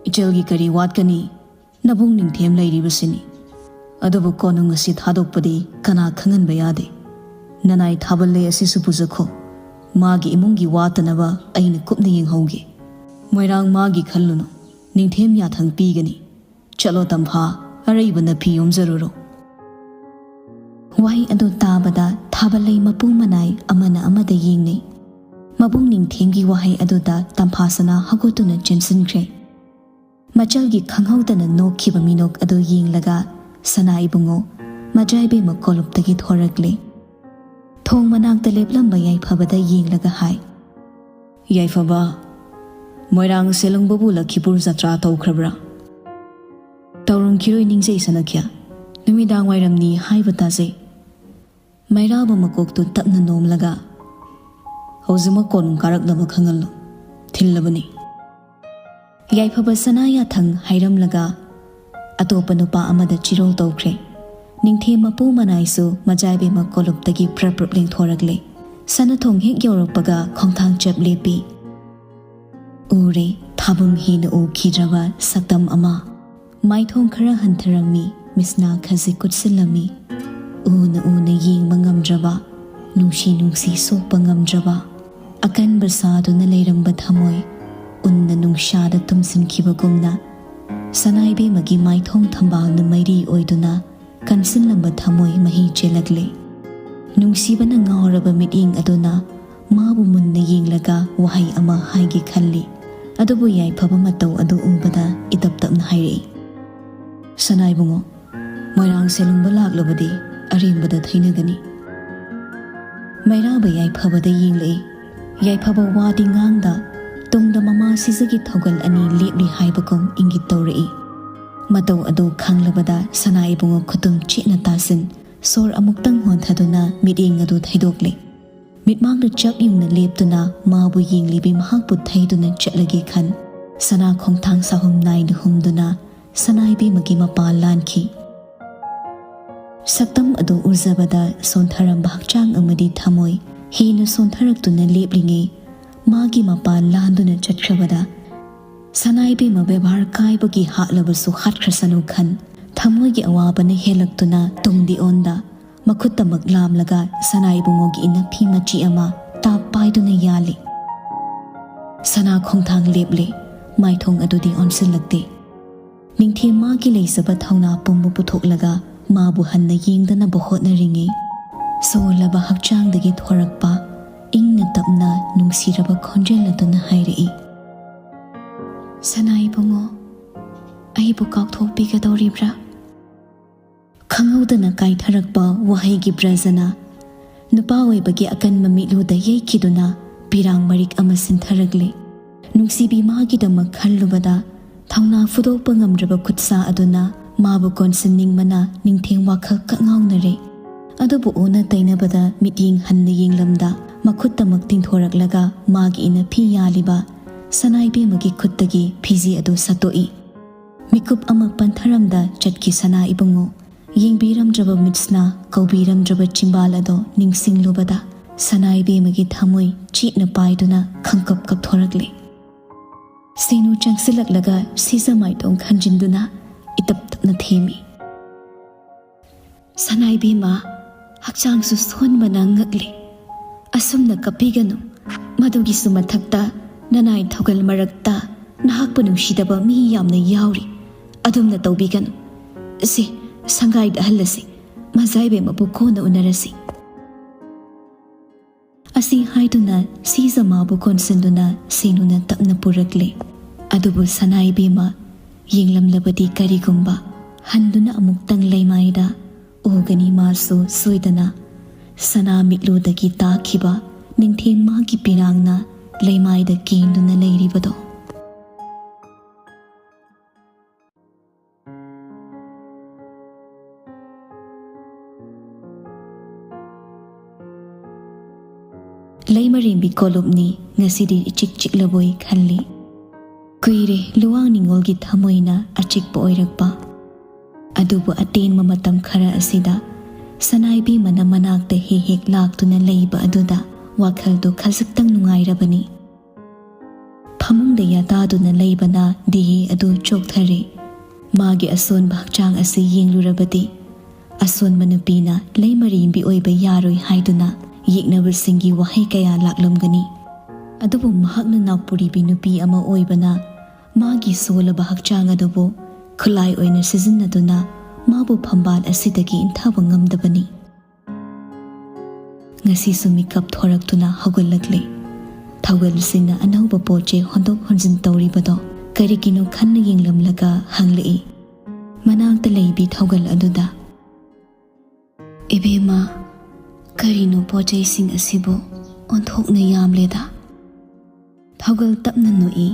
ꯏꯆꯜꯒꯤ ꯀꯔꯤ ꯋꯥꯠꯀꯅꯤ? ꯅꯕꯨꯡ ꯅꯤꯡꯊꯦꯝ ꯂꯩꯔꯤꯕꯁꯤꯅꯤ꯫ ꯑꯗꯨꯕꯨ ꯀꯣꯅꯨꯡ ꯑꯁꯤ ꯊꯥꯗꯣꯛꯄꯗꯤ ꯀꯅꯥ ꯈꯪꯍꯟꯕ ꯌꯥꯗꯦ꯫ ꯅꯅꯥꯏ ꯊꯥꯕꯜꯂꯩ ꯑꯁꯤꯁꯨ ꯄꯨꯖꯈꯣ꯫ ꯃꯥꯒꯤ ꯏꯃꯨꯡꯒꯤ ꯋꯥꯠꯇꯅꯕ ꯑꯩꯅ ꯀꯨꯞꯅ ꯌꯦꯡꯍꯧꯒꯦ꯫ ꯃꯣꯏꯔꯥꯡ ꯃꯥꯒꯤ ꯈꯜꯂꯨꯅꯨ, ꯅꯤꯡꯊꯦꯝ ꯌꯥꯊꯪ ꯄꯤꯒꯅꯤ꯫ ꯆꯠꯂꯣ ꯇꯝꯐꯥ, ꯑꯔꯩꯕꯅ ꯐꯤ ꯌꯣꯝꯖꯔꯨꯔꯣ꯫" ꯋꯥꯍꯩ ꯑꯗꯨ ꯇꯥꯕꯗ ꯊꯥꯕꯜꯂꯩ ꯃꯄꯨ ꯃꯅꯥꯏ ꯑꯃꯅ ꯑꯃꯗ ꯌꯦꯡꯅꯩ꯫ ꯃꯕꯨꯡ ꯅꯤꯡꯊꯦꯝꯒꯤ ꯋꯥꯍꯩ ꯑꯗꯨꯗ ꯇꯝꯐꯥ ꯁꯅꯥ ꯍꯧꯒꯠꯇꯨꯅ ꯆꯦꯟꯁꯤꯟꯈ꯭ꯔꯦ꯫ ꯃꯆꯜꯒꯤ ꯈꯪꯍꯧꯗꯅ ꯅꯣꯛꯈꯤꯕ ꯃꯤꯅꯣꯛ ꯑꯗꯨ ꯌꯦꯡꯂꯒ ꯁꯅꯥ ꯏꯕꯨꯡꯉꯣ ꯃꯖꯥꯏꯕꯦꯝꯃ ꯀꯣꯂꯨꯞꯇꯒꯤ ꯊꯣꯔꯛꯂꯦ꯫ ꯊꯣꯡ ꯃꯅꯥꯛꯇ ꯂꯦꯞꯂꯝꯕ ꯌꯥꯏꯐꯕꯗ ꯌꯦꯡꯂꯒ ꯍꯥꯏ, "ꯌꯥꯏꯐꯕ, ꯃꯣꯏꯔꯥꯡ ꯁꯦꯂꯨꯡꯕꯕꯨ ꯂꯈꯤꯄꯨꯔ ꯖꯇ꯭ꯔꯥ ꯇꯧꯈ꯭ꯔꯕ꯭ꯔꯥ?" "ꯇꯧꯔꯝꯈꯤꯔꯣꯏ ꯅꯤꯡꯖꯩ ꯁꯅꯥꯈ꯭ꯌꯥ, ꯅꯨꯃꯤꯗꯥꯡ ꯋꯥꯏꯔꯝꯅꯤ ꯍꯥꯏꯕ ꯇꯥꯖꯩ꯫" ꯃꯩꯔꯥꯕ ꯃꯀꯣꯛꯇꯨ ꯇꯞꯅ ꯅꯣꯝꯂꯒ, "ꯍꯧꯖꯤꯛꯃꯛ ꯀꯣꯅꯨꯡ ꯀꯥꯔꯛꯅꯕ ꯈꯪꯍꯜꯂꯨ, ꯊꯤꯜꯂꯕꯅꯤ꯫" ꯌꯥꯏꯐꯕ ꯁꯅꯥ ꯌꯥꯊꯪ ꯍꯥꯏꯔꯝꯂꯒ ꯑꯇꯣꯞꯄ ꯅꯨꯄꯥ ꯑꯃꯗ ꯆꯤꯔꯣꯜ ꯇꯧꯈ꯭ꯔꯦ꯫ ꯅꯤꯡꯊꯦꯝ ꯃꯄꯨ ꯃꯅꯥꯏꯁꯨ ꯃꯖꯥꯏꯕꯦꯝꯃ ꯀꯣꯂꯨꯞꯇꯒꯤ ꯄ꯭ꯔꯞ ꯄ꯭ꯔꯞ ꯂꯦꯡꯊꯣꯔꯛꯂꯦ꯫ ꯁꯅꯥꯊꯣꯡ ꯍꯦꯛ ꯌꯧꯔꯛꯄꯒ ꯈꯣꯡꯊꯥꯡ ꯆꯞ ꯂꯦꯞꯄꯤ꯫ ꯎꯔꯦ ꯊꯥꯕꯨꯡ ꯍꯦꯟꯅ ꯎꯈꯤꯗ꯭ꯔꯕ ꯁꯛꯇꯝ ꯑꯃ꯫ ꯃꯥꯏꯊꯣꯡ ꯈꯔ ꯍꯟꯊꯔꯝꯃꯤ, ꯃꯤꯠꯁꯅꯥ ꯈꯖꯤꯛ ꯀꯨꯠꯁꯤꯜꯂꯝꯃꯤ꯫ ꯎꯅ ꯎꯅ ꯌꯦꯡꯕ ꯉꯝꯗ꯭ꯔꯕ, ꯅꯨꯡꯁꯤ ꯅꯨꯡꯁꯤ ꯁꯣꯛꯄ ꯉꯝꯗ꯭ꯔꯕ, ꯑꯀꯟꯕ ꯁꯥꯗꯨꯅ ꯂꯩꯔꯝꯕ ꯊꯃꯣꯏ ꯎꯟꯅ ꯅꯨꯡꯁꯥꯗ ꯇꯨꯝꯁꯤꯟꯈꯤꯕꯒꯨꯝꯅ, ꯁꯅꯥꯏꯕꯦꯝꯃꯒꯤ ꯃꯥꯏꯊꯣꯡ ꯊꯝꯕꯥꯜꯅ ꯃꯩꯔꯤ ꯑꯣꯏꯗꯨꯅ ꯀꯟꯁꯤꯜꯂꯝꯕ ꯊꯃꯣꯏ ꯃꯍꯤ ꯆꯦꯜꯂꯛꯂꯦ꯫ ꯅꯨꯡꯁꯤꯕꯅ ꯉꯥꯎꯔꯕ ꯃꯤꯠꯌꯦꯡ ꯑꯗꯨꯅ ꯃꯥꯕꯨ ꯃꯨꯟꯅ ꯌꯦꯡꯂꯒ ꯋꯥꯍꯩ ꯑꯃ ꯍꯥꯏꯒꯦ ꯈꯜꯂꯤ꯫ ꯑꯗꯨꯕꯨ ꯌꯥꯏꯐꯕ ꯃꯇꯧ ꯑꯗꯨ ꯎꯕꯗ ꯏꯇꯞ ꯇꯞꯅ ꯍꯥꯏꯔꯛꯏ, "ꯁꯅꯥꯏꯕꯨꯡꯉꯣ, ꯃꯣꯏꯔꯥꯡ ꯁꯦꯂꯨꯡꯕ ꯂꯥꯛꯂꯕꯗꯤ ꯑꯔꯦꯝꯕꯗ ꯊꯩꯅꯒꯅꯤ꯫" ꯃꯩꯔꯥꯕ ꯌꯥꯏꯐꯕꯗ ꯌꯦꯡꯂꯛꯏ꯫ ꯌꯥꯏꯐꯕ ꯋꯥꯗꯤ ꯉꯥꯡꯗ, ꯇꯨꯡꯗ ꯃꯃꯥ ꯁꯤꯖꯒꯤ ꯊꯧꯒꯜ ꯑꯅꯤ ꯂꯦꯞꯂꯤ ꯍꯥꯏꯕꯒꯨꯝ ꯏꯪꯒꯤꯠ ꯇꯧꯔꯛꯏ꯫ ꯃꯇꯧ ꯑꯗꯨ ꯈꯪꯂꯕꯗ ꯁꯅꯥ ꯏꯕꯨꯡꯉꯣ ꯈꯨꯇꯨꯝ ꯆꯦꯠꯅ ꯇꯥꯁꯤꯟ, ꯁꯣꯔ ꯑꯃꯨꯛꯇꯪ ꯍꯣꯟꯊꯗꯨꯅ ꯃꯤꯠꯌꯦꯡ ꯑꯗꯨ ꯊꯩꯗꯣꯛꯂꯦ꯫ ꯃꯤꯠꯃꯥꯡꯗ ꯆꯞ ꯌꯨꯡꯅ ꯂꯦꯞꯇꯨꯅ ꯃꯥꯕꯨ ꯌꯦꯡꯂꯤꯕꯤ ꯃꯍꯥꯛꯄꯨ ꯊꯩꯗꯨꯅ ꯆꯠꯂꯒꯦ ꯈꯟ, ꯁꯅꯥ ꯈꯣꯡꯊꯥꯡ ꯁꯥꯍꯨꯝ ꯅꯥꯏꯅ ꯍꯨꯝꯗꯨꯅ ꯁꯅꯥ ꯏꯕꯦꯝꯃꯒꯤ ꯃꯄꯥ ꯂꯥꯟꯈꯤ꯫ ꯁꯛꯇꯝ ꯑꯗꯨ ꯎꯖꯕꯗ ꯁꯣꯟꯊꯔꯝꯕ ꯍꯛꯆꯥꯡ ꯑꯃꯗꯤ ꯊꯃꯣꯏ ꯍꯦꯟꯅ ꯁꯣꯟꯊꯔꯛꯇꯨꯅ ꯂꯦꯞꯂꯤꯉꯩ, ꯃꯥꯒꯤ ꯃꯄꯥ ꯂꯥꯟꯗꯨꯅ ꯆꯠꯈ꯭ꯔꯕꯗ ꯁꯅꯥ ꯏꯕꯦꯝꯃ ꯕꯦꯕꯥꯔ ꯀꯥꯏꯕꯒꯤ ꯍꯥꯠꯂꯕꯁꯨ ꯍꯥꯠꯈ꯭ꯔꯁꯅꯨ ꯈꯟ, ꯊꯃꯣꯏꯒꯤ ꯑꯋꯥꯕꯅ ꯍꯦꯜꯂꯛꯇꯨꯅ ꯇꯨꯡꯗꯤ ꯑꯣꯟꯗ, ꯃꯈꯨꯠꯇꯃꯛ ꯂꯥꯝꯂꯒ ꯁꯅꯥ ꯏꯕꯨꯡꯉꯣꯒꯤ ꯏꯅꯐꯤ ꯃꯆꯤ ꯑꯃ ꯇꯥꯞ ꯄꯥꯏꯗꯨꯅ ꯌꯥꯜꯂꯤ꯫ ꯁꯅꯥ ꯈꯣꯡꯊꯥꯡ ꯂꯦꯞꯂꯦ, ꯃꯥꯏꯊꯣꯡ ꯑꯗꯨꯗꯤ ꯑꯣꯟꯁꯤꯜꯂꯛꯇꯦ꯫ ꯅꯤꯡꯊꯦꯝ ꯃꯥꯒꯤ ꯂꯩꯖꯕ ꯊꯧꯅꯥ ꯄꯨꯝꯕ ꯄꯨꯊꯣꯛꯂꯒ ꯃꯥꯕꯨ ꯍꯟꯅ ꯌꯦꯡꯗꯅꯕ ꯍꯣꯠꯅꯔꯤꯉꯩ, ꯁꯣꯜꯂꯕ ꯍꯛꯆꯥꯡꯗꯒꯤ ꯊꯣꯔꯛꯄ ꯏꯪꯅ ꯇꯞꯅ ꯅꯨꯡꯁꯤꯔꯕ ꯈꯣꯟꯖꯦꯜ ꯑꯗꯨꯅ ꯍꯥꯏꯔꯛꯏ, "ꯁꯅꯥ ꯏꯕꯨꯡꯉꯣ, ꯑꯩꯕꯨ ꯀꯥꯎꯊꯣꯛꯄꯤꯒꯗꯧꯔꯤꯕ꯭ꯔꯥ?" ꯈꯪꯍꯧꯗꯅ ꯀꯥꯏꯊꯔꯛꯄ ꯋꯥꯍꯩꯒꯤ ꯕ꯭ꯔꯖꯅ ꯅꯨꯄꯥ ꯑꯣꯏꯕꯒꯤ ꯑꯀꯟꯕ ꯃꯤꯠꯂꯨꯗ ꯌꯩꯈꯤꯗꯨꯅ ꯄꯤꯔꯥꯡ ꯃꯔꯤꯛ ꯑꯃ ꯁꯤꯟꯊꯔꯛꯂꯦ꯫ ꯅꯨꯡꯁꯤꯕꯤ ꯃꯥꯒꯤꯗꯃꯛ ꯈꯜꯂꯨꯕꯗ ꯊꯧꯅꯥ ꯐꯨꯗꯣꯛꯄ ꯉꯝꯗ꯭ꯔꯕ ꯈꯨꯠꯁꯥ ꯑꯗꯨꯅ ꯃꯥꯕꯨ ꯀꯣꯟꯁꯤꯟꯅꯤꯡꯕꯅ ꯅꯤꯡꯊꯦꯝ ꯋꯥꯈꯜ ꯀꯛꯉꯥꯎꯅꯔꯦ꯫ ꯑꯗꯨꯕꯨ ꯑꯣꯟꯅ ꯇꯩꯅꯕꯗ ꯃꯤꯠꯌꯦꯡ ꯍꯟꯅ ꯌꯦꯡꯂꯝꯗ ꯃꯈꯨꯠꯇꯃꯛ ꯇꯤꯡꯊꯣꯔꯛꯂꯒ ꯃꯥꯒꯤ ꯏꯅꯐꯤ ꯌꯥꯜꯂꯤꯕ ꯁꯅꯥ ꯏꯕꯦꯝꯃꯒꯤ ꯈꯨꯠꯇꯒꯤ ꯐꯤꯖꯤ ꯑꯗꯨ ꯁꯠꯇꯣꯛꯏ꯫ ꯃꯤꯀꯨꯞ ꯑꯃ ꯄꯟꯊꯔꯝꯗ ꯆꯠꯈꯤ ꯁꯅꯥ ꯏꯕꯨꯡꯉꯣ꯫ ꯌꯦꯡꯕꯤꯔꯝꯗ꯭ꯔꯕ ꯃꯤꯠꯁꯅ ꯀꯧꯕꯤꯔꯝꯗ꯭ꯔꯕ ꯆꯤꯝꯕꯥꯜ ꯑꯗꯣ ꯅꯤꯡꯁꯤꯡꯂꯨꯕꯗ ꯁꯅꯥ ꯏꯕꯦꯝꯃꯒꯤ ꯊꯃꯣꯏ ꯆꯦꯠꯅ ꯄꯥꯏꯗꯨꯅ ꯈꯪꯀꯞ ꯀꯞꯊꯣꯔꯛꯂꯦ꯫ ꯁꯦꯅꯨ ꯆꯪꯁꯤꯜꯂꯛꯂꯒ ꯁꯤꯖ ꯃꯥꯏꯇꯣꯡ ꯈꯟꯖꯤꯟꯗꯨꯅ ꯏꯇꯞ ꯇꯞꯅ ꯊꯦꯝꯃꯤ꯫ "ꯁꯅꯥ ꯏꯕꯦꯝꯃ, ꯍꯛꯆꯥꯡꯁꯨ ꯁꯣꯟꯕꯅ ꯉꯛꯂꯦ꯫ ꯑꯁꯨꯝꯅ ꯀꯞꯄꯤꯒꯅꯨ꯫ ꯃꯗꯨꯒꯤꯁꯨ ꯃꯊꯛꯇ ꯅꯅꯥꯏ ꯊꯧꯒꯜ ꯃꯔꯛꯇ ꯅꯍꯥꯛꯄꯨ ꯅꯨꯡꯁꯤꯗꯕ ꯃꯤ ꯌꯥꯝꯅ ꯌꯥꯎꯔꯤ꯫ ꯑꯗꯨꯝꯅ ꯇꯧꯕꯤꯒꯅꯨ꯫ ꯁꯤ ꯁꯪꯒꯥꯏꯗ ꯍꯜꯂꯁꯤ꯫ ꯃꯖꯥ ꯏꯕꯦꯝꯃꯕꯨ ꯀꯣꯟꯅ ꯎꯅꯔꯁꯤ꯫" ꯑꯁꯤ ꯍꯥꯏꯗꯨꯅ ꯁꯤꯖ ꯃꯥꯕꯨ ꯀꯣꯟꯁꯤꯟꯗꯨꯅ ꯁꯦꯅꯨꯅ ꯇꯞꯅ ꯄꯨꯔꯛꯂꯦ꯫ ꯑꯗꯨꯕꯨ ꯁꯅꯥ ꯏꯕꯦꯝꯃ ꯌꯦꯡꯂꯝꯂꯕꯗꯤ ꯀꯔꯤꯒꯨꯝꯕ ꯍꯟꯗꯨꯅ ꯑꯃꯨꯛꯇꯪ ꯂꯩꯃꯥꯏꯗ ꯎꯒꯅꯤ ꯃꯥꯁꯨ ꯁꯣꯏꯗꯅ꯫ ꯁꯅꯥ ꯃꯤꯠꯂꯨꯗꯒꯤ ꯇꯥꯈꯤꯕ ꯅꯤꯡꯊꯦꯝ ꯃꯥꯒꯤ ꯄꯤꯔꯥꯡꯅ ꯂꯩꯃꯥꯏꯗ ꯀꯦꯟꯗꯨꯅ ꯂꯩꯔꯤꯕꯗꯣ꯫ ꯂꯩꯃꯔꯦꯝꯕꯤ ꯀꯣꯂꯨꯞꯅꯤ ꯉꯁꯤꯗꯤ ꯏꯆꯤꯛ ꯆꯤꯛꯂꯕꯣꯏ ꯈꯜꯂꯤ꯫ ꯀꯨꯏꯔꯦ ꯂꯨꯋꯥꯡ ꯅꯤꯉꯣꯜꯒꯤ ꯊꯃꯣꯏꯅ ꯑꯆꯤꯛꯄ ꯑꯣꯏꯔꯛꯄ꯫ ꯑꯗꯨꯕꯨ ꯑꯇꯦꯟꯕ ꯃꯇꯝ ꯈꯔ ꯑꯁꯤꯗ ꯁꯅꯥꯏꯕꯤꯃꯅ ꯃꯅꯥꯛꯇ ꯍꯦꯛ ꯍꯦꯛ ꯂꯥꯛꯇꯨꯅ ꯂꯩꯕ ꯑꯗꯨꯗ ꯋꯥꯈꯜꯗꯨ ꯈꯖꯤꯛꯇꯪ ꯅꯨꯡꯉꯥꯏꯔꯕꯅꯤ꯫ ꯐꯃꯨꯡꯗ ꯌꯥꯇꯥꯗꯨꯅ ꯂꯩꯕꯅ ꯗꯤꯍꯤ ꯑꯗꯨ ꯆꯣꯛꯊꯔꯦ꯫ ꯃꯥꯒꯤ ꯑꯁꯣꯟꯕ ꯍꯛꯆꯥꯡ ꯑꯁꯤ ꯌꯦꯡꯂꯨꯔꯕꯗꯤ ꯑꯁꯣꯟꯕ ꯅꯨꯄꯤꯅ ꯂꯩꯃꯔꯦꯝꯕꯤ ꯑꯣꯏꯕ ꯌꯥꯔꯣꯏ ꯍꯥꯏꯗꯨꯅ ꯌꯦꯛꯅꯕꯁꯤꯡꯒꯤ ꯋꯥꯍꯩ ꯀꯌꯥ ꯂꯥꯛꯂꯝꯒꯅꯤ꯫ ꯑꯗꯨꯕꯨ ꯃꯍꯥꯛꯅ ꯅꯥꯎꯄꯨꯔꯤꯕꯤ ꯅꯨꯄꯤ ꯑꯃ ꯑꯣꯏꯕꯅ ꯃꯥꯒꯤ ꯁꯣꯜꯂꯕ ꯍꯛꯆꯥꯡ ꯑꯗꯨꯕꯨ ꯈꯨꯠꯂꯥꯏ ꯑꯣꯏꯅ ꯁꯤꯖꯤꯟꯅꯗꯨꯅ ꯃꯥꯕꯨ ꯐꯝꯕꯥꯜ ꯑꯁꯤꯗꯒꯤ ꯏꯟꯊꯕ ꯉꯝꯗꯕꯅꯤ꯫ ꯉꯁꯤꯁꯨ ꯃꯤꯀꯞ ꯊꯣꯔꯛꯇꯨꯅ ꯍꯧꯒꯠꯂꯛꯂꯦ꯫ ꯊꯧꯒꯜꯁꯤꯡꯅ ꯑꯅꯧꯕ ꯄꯣꯠ ꯆꯩ ꯍꯣꯟꯗꯣꯛ ꯍꯣꯟꯖꯤꯟ ꯇꯧꯔꯤꯕꯗꯣ ꯀꯔꯤꯒꯤꯅꯣ ꯈꯟꯅ ꯌꯦꯡꯂꯝꯂꯒ ꯍꯪꯂꯛꯏ꯫ ꯃꯅꯥꯛꯇ ꯂꯩꯕꯤ ꯊꯧꯒꯜ ꯑꯗꯨꯗ, "ꯏꯕꯦꯝꯃ, ꯀꯔꯤꯅꯣ ꯄꯣꯠ ꯆꯩꯁꯤꯡ ꯑꯁꯤꯕꯨ ꯑꯣꯟꯊꯣꯛꯅ ꯌꯥꯝꯂꯦꯗ?" ꯊꯧꯒꯜ ꯇꯞꯅ ꯅꯣꯛꯏ꯫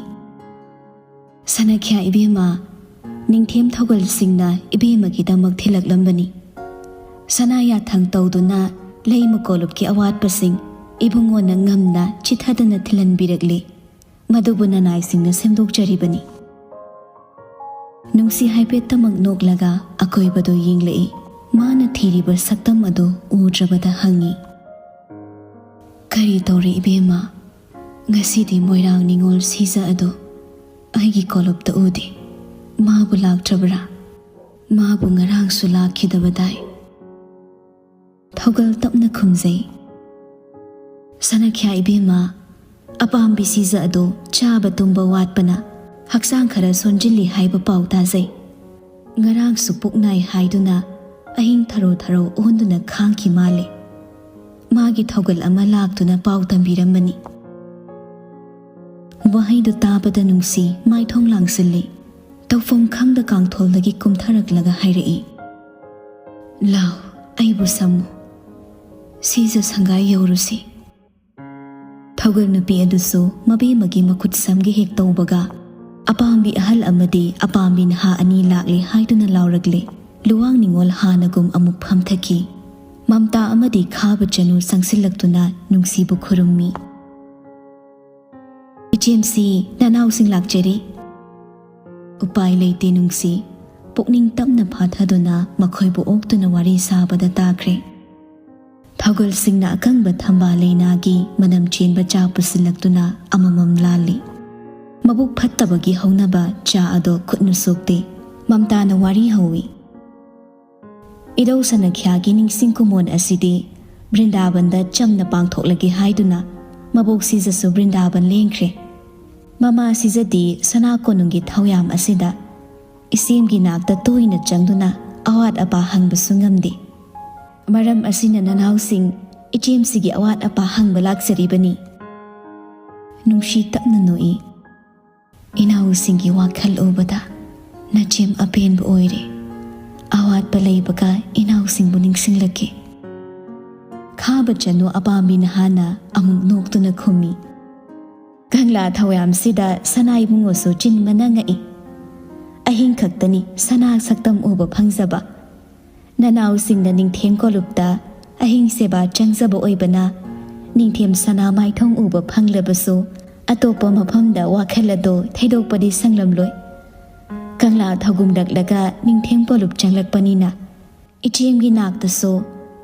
"ꯁꯅꯥꯈ꯭ꯌꯥ ꯏꯕꯦꯝꯃ, ꯅꯤꯡꯊꯦꯝ ꯊꯧꯒꯜꯁꯤꯡꯅ ꯏꯕꯦꯝꯃꯒꯤꯗꯃꯛ ꯊꯤꯜꯂꯛꯂꯝꯕꯅꯤ꯫ ꯁꯅꯥ ꯌꯥꯊꯪ ꯇꯧꯗꯨꯅ ꯂꯩꯃ ꯀꯣꯂꯨꯞꯀꯤ ꯑꯋꯥꯠꯄꯁꯤꯡ ꯏꯕꯨꯡꯉꯣꯅ ꯉꯝꯅ ꯆꯤꯊꯗꯅ ꯊꯤꯜꯍꯟꯕꯤꯔꯛꯂꯤ꯫ ꯃꯗꯨꯕꯨ ꯅꯅꯥꯏꯁꯤꯡꯅ ꯁꯦꯝꯗꯣꯛꯆꯔꯤꯕꯅꯤ꯫" ꯅꯨꯡꯁꯤ ꯍꯥꯏꯐꯦꯠꯇꯃꯛ ꯅꯣꯛꯂꯒ ꯑꯀꯣꯏꯕꯗꯨ ꯌꯦꯡꯂꯛꯏ꯫ ꯃꯥꯅ ꯊꯤꯔꯤꯕ ꯁꯛꯇꯝ ꯑꯗꯨ ꯎꯗ꯭ꯔꯕꯗ ꯍꯪꯉꯤ, "ꯀꯔꯤ ꯇꯧꯔꯦ ꯏꯕꯦꯝꯃ? ꯉꯁꯤꯗꯤ ꯃꯣꯏꯔꯥꯡ ꯅꯤꯉꯣꯜ ꯁꯤꯖ ꯑꯗꯨ ꯑꯩꯒꯤ ꯀꯣꯂꯨꯞꯇ ꯎꯗꯦ꯫ ꯃꯥꯕꯨ ꯂꯥꯛꯇ꯭ꯔꯕ꯭ꯔꯥ? ꯃꯥꯕꯨ ꯉꯔꯥꯡꯁꯨ ꯂꯥꯛꯈꯤꯗꯕꯗꯥꯏ?" ꯊꯧꯒꯜ ꯇꯞꯅ ꯈꯨꯝꯖꯩ, "ꯁꯅꯥꯈ꯭ꯌꯥ ꯏꯕꯦꯝꯃ, ꯑꯄꯥꯝꯕꯤ ꯁꯤꯖ ꯑꯗꯨ ꯆꯥꯕ ꯇꯨꯝꯕ ꯋꯥꯠꯄꯅ ꯍꯛꯆꯥꯡ ꯈꯔ ꯁꯣꯟꯖꯤꯜꯂꯤ ꯍꯥꯏꯕ ꯄꯥꯎ ꯇꯥꯖꯩ꯫ ꯉꯔꯥꯡꯁꯨ ꯄꯨꯛ ꯅꯥꯏ ꯍꯥꯏꯗꯨꯅ ꯑꯍꯤꯡ ꯊꯔꯣ ꯊꯔꯣ ꯑꯣꯟꯗꯨꯅ ꯈꯥꯡꯈꯤ ꯃꯥꯜꯂꯦ꯫ ꯃꯥꯒꯤ ꯊꯧꯒꯜ ꯑꯃ ꯂꯥꯛꯇꯨꯅ ꯄꯥꯎ ꯇꯝꯕꯤꯔꯝꯕꯅꯤ꯫" ꯋꯥꯍꯩꯗꯨ ꯇꯥꯕꯗ ꯅꯨꯡꯁꯤ ꯃꯥꯏꯊꯣꯡ ꯂꯥꯡꯁꯤꯜꯂꯤ꯫ ꯇꯧꯐꯝ ꯈꯪꯗ ꯀꯥꯡꯊꯣꯜꯗꯒꯤ ꯀꯨꯝꯊꯔꯛꯂꯒ ꯍꯥꯏꯔꯛꯏ, "ꯂꯥꯎ, ꯑꯩꯕꯨ ꯁꯝꯃꯨ꯫ ꯁꯤꯖ ꯁꯪꯒꯥꯏ ꯌꯧꯔꯨꯁꯤ꯫" ꯊꯧꯒꯜ ꯅꯨꯄꯤ ꯑꯗꯨꯁꯨ ꯃꯕꯦꯝꯃꯒꯤ ꯃꯈꯨꯠ ꯁꯝꯒꯦ ꯍꯦꯛ ꯇꯧꯕꯒ, ꯑꯄꯥꯝꯕꯤ ꯑꯍꯜ ꯑꯃꯗꯤ ꯑꯄꯥꯝꯕꯤ ꯅꯍꯥ ꯑꯅꯤ ꯂꯥꯛꯂꯦ ꯍꯥꯏꯗꯨꯅ ꯂꯥꯎꯔꯛꯂꯦ꯫ ꯂꯨꯋꯥꯡ ꯅꯤꯉꯣꯜ ꯍꯥꯟꯅꯒꯨꯝ ꯑꯃꯨꯛ ꯐꯝꯊꯈꯤ꯫ ꯃꯝꯇꯥ ꯑꯃꯗꯤ ꯈꯥꯕ ꯆꯅꯨ ꯆꯪꯁꯤꯜꯂꯛꯇꯨꯅ ꯅꯨꯡꯁꯤꯕꯨ ꯈꯨꯔꯨꯝꯃꯤ꯫ "ꯏꯆꯦꯝꯁꯤ, ꯅꯅꯥꯎꯁꯤꯡ ꯂꯥꯛꯆꯔꯤ꯫" ꯎꯄꯥꯏ ꯂꯩꯇꯦ ꯅꯨꯡꯁꯤ꯫ ꯄꯨꯛꯅꯤꯡ ꯇꯞꯅ ꯐꯥꯊꯗꯨꯅ ꯃꯈꯣꯏꯕꯨ ꯑꯣꯛꯇꯨꯅ ꯋꯥꯔꯤ ꯁꯥꯕꯗ ꯇꯥꯈ꯭ꯔꯦ꯫ ꯊꯧꯒꯜꯁꯤꯡꯅ ꯑꯀꯪꯕ ꯊꯝꯕꯥꯜ ꯂꯩꯅꯥꯒꯤ ꯃꯅꯝ ꯆꯦꯟꯕ ꯆꯥ ꯄꯨꯁꯤꯜꯂꯛꯇꯨꯅ ꯑꯃꯃꯝ ꯂꯥꯜꯂꯤ꯫ ꯃꯕꯨꯛ ꯐꯠꯇꯕꯒꯤ ꯍꯧꯅꯕ ꯆꯥ ꯑꯗꯣ ꯈꯨꯠꯅ ꯁꯣꯛꯇꯦ꯫ ꯃꯝꯇꯥꯅ ꯋꯥꯔꯤ ꯍꯧꯏ꯫ "ꯏꯙꯧ ꯁꯅꯈ꯭ꯌꯥꯒꯤ ꯅꯤꯡꯁꯤꯡ ꯀꯨꯃꯣꯟ ꯑꯁꯤꯗꯤ ꯕ꯭ꯔꯤꯟꯗꯥꯕꯟꯗ ꯆꯝꯅ ꯄꯥꯡꯊꯣꯛꯂꯒꯦ ꯍꯥꯏꯗꯨꯅ ꯃꯕꯣꯛ ꯁꯤꯖꯁꯨ ꯕ꯭ꯔꯤꯟꯗꯥꯕꯟ ꯂꯦꯡꯈ꯭ꯔꯦ꯫ ꯃꯃꯥ ꯁꯤꯖꯗꯤ ꯁꯅꯥ ꯀꯣꯅꯨꯡꯒꯤ ꯊꯧꯌꯥꯝ ꯑꯁꯤꯗ ꯏꯆꯦꯝꯒꯤ ꯅꯥꯛꯇ ꯇꯣꯏꯅ ꯆꯪꯗꯨꯅ ꯑꯋꯥꯠ ꯑꯄꯥ ꯍꯪꯕꯁꯨ ꯉꯝꯗꯦ꯫ ꯃꯔꯝ ꯑꯁꯤꯅ ꯅꯅꯥꯎꯁꯤꯡ ꯏꯆꯦꯝꯁꯤꯒꯤ ꯑꯋꯥꯠ ꯑꯄꯥ ꯍꯪꯕ ꯂꯥꯛꯆꯔꯤꯕꯅꯤ꯫" ꯅꯨꯡꯁꯤ ꯇꯞꯅ ꯅꯣꯛꯏ꯫ "ꯏꯅꯥꯎꯁꯤꯡꯒꯤ ꯋꯥꯈꯜ ꯎꯕꯗ ꯅꯆꯦꯝ ꯑꯄꯦꯟꯕ ꯑꯣꯏꯔꯦ꯫ ꯑꯋꯥꯠꯄ ꯂꯩꯕꯒ ꯏꯅꯥꯎꯁꯤꯡꯕꯨ ꯅꯤꯡꯁꯤꯡꯂꯛꯀꯦ꯫" ꯈꯥꯕ ꯆꯅꯨ ꯑꯄꯥꯝꯕꯤ ꯅꯍꯥꯅ ꯑꯃꯨꯛ ꯅꯣꯛꯇꯨꯅ ꯈꯨꯝꯃꯤ꯫ ꯀꯪꯂꯥ ꯊꯧꯌꯥꯝꯁꯤꯗ ꯁꯅꯥ ꯏꯕꯨꯡꯉꯣꯁꯨ ꯆꯤꯟꯕꯅ ꯉꯛꯏ꯫ ꯑꯍꯤꯡ ꯈꯛꯇꯅꯤ ꯁꯅꯥ ꯁꯛꯇꯝ ꯎꯕ ꯐꯪꯖꯕ꯫ ꯅꯅꯥꯎꯁꯤꯡꯅ ꯅꯤꯡꯊꯦꯝ ꯀꯣꯂꯨꯞꯇ ꯑꯍꯤꯡ ꯁꯦꯕꯥ ꯆꯪꯖꯕ ꯑꯣꯏꯕꯅ, ꯅꯤꯡꯊꯦꯝ ꯁꯅꯥ ꯃꯥꯏꯊꯣꯡ ꯎꯕ ꯐꯪꯂꯕꯁꯨ, ꯑꯇꯣꯞꯄ ꯃꯐꯝꯗ ꯋꯥꯈꯜ ꯑꯗꯣ ꯊꯩꯗꯣꯛꯄꯗꯤ ꯁꯪꯂꯝꯂꯣꯏ꯫ ꯀꯪꯂꯥ ꯊꯧꯒꯨꯝꯂꯛꯂꯒ ꯅꯤꯡꯊꯦꯝ ꯀꯣꯂꯨꯞ ꯆꯪꯂꯛꯄꯅꯤꯅ, ꯏꯆꯦꯝꯒꯤ ꯅꯥꯛꯇꯁꯨ,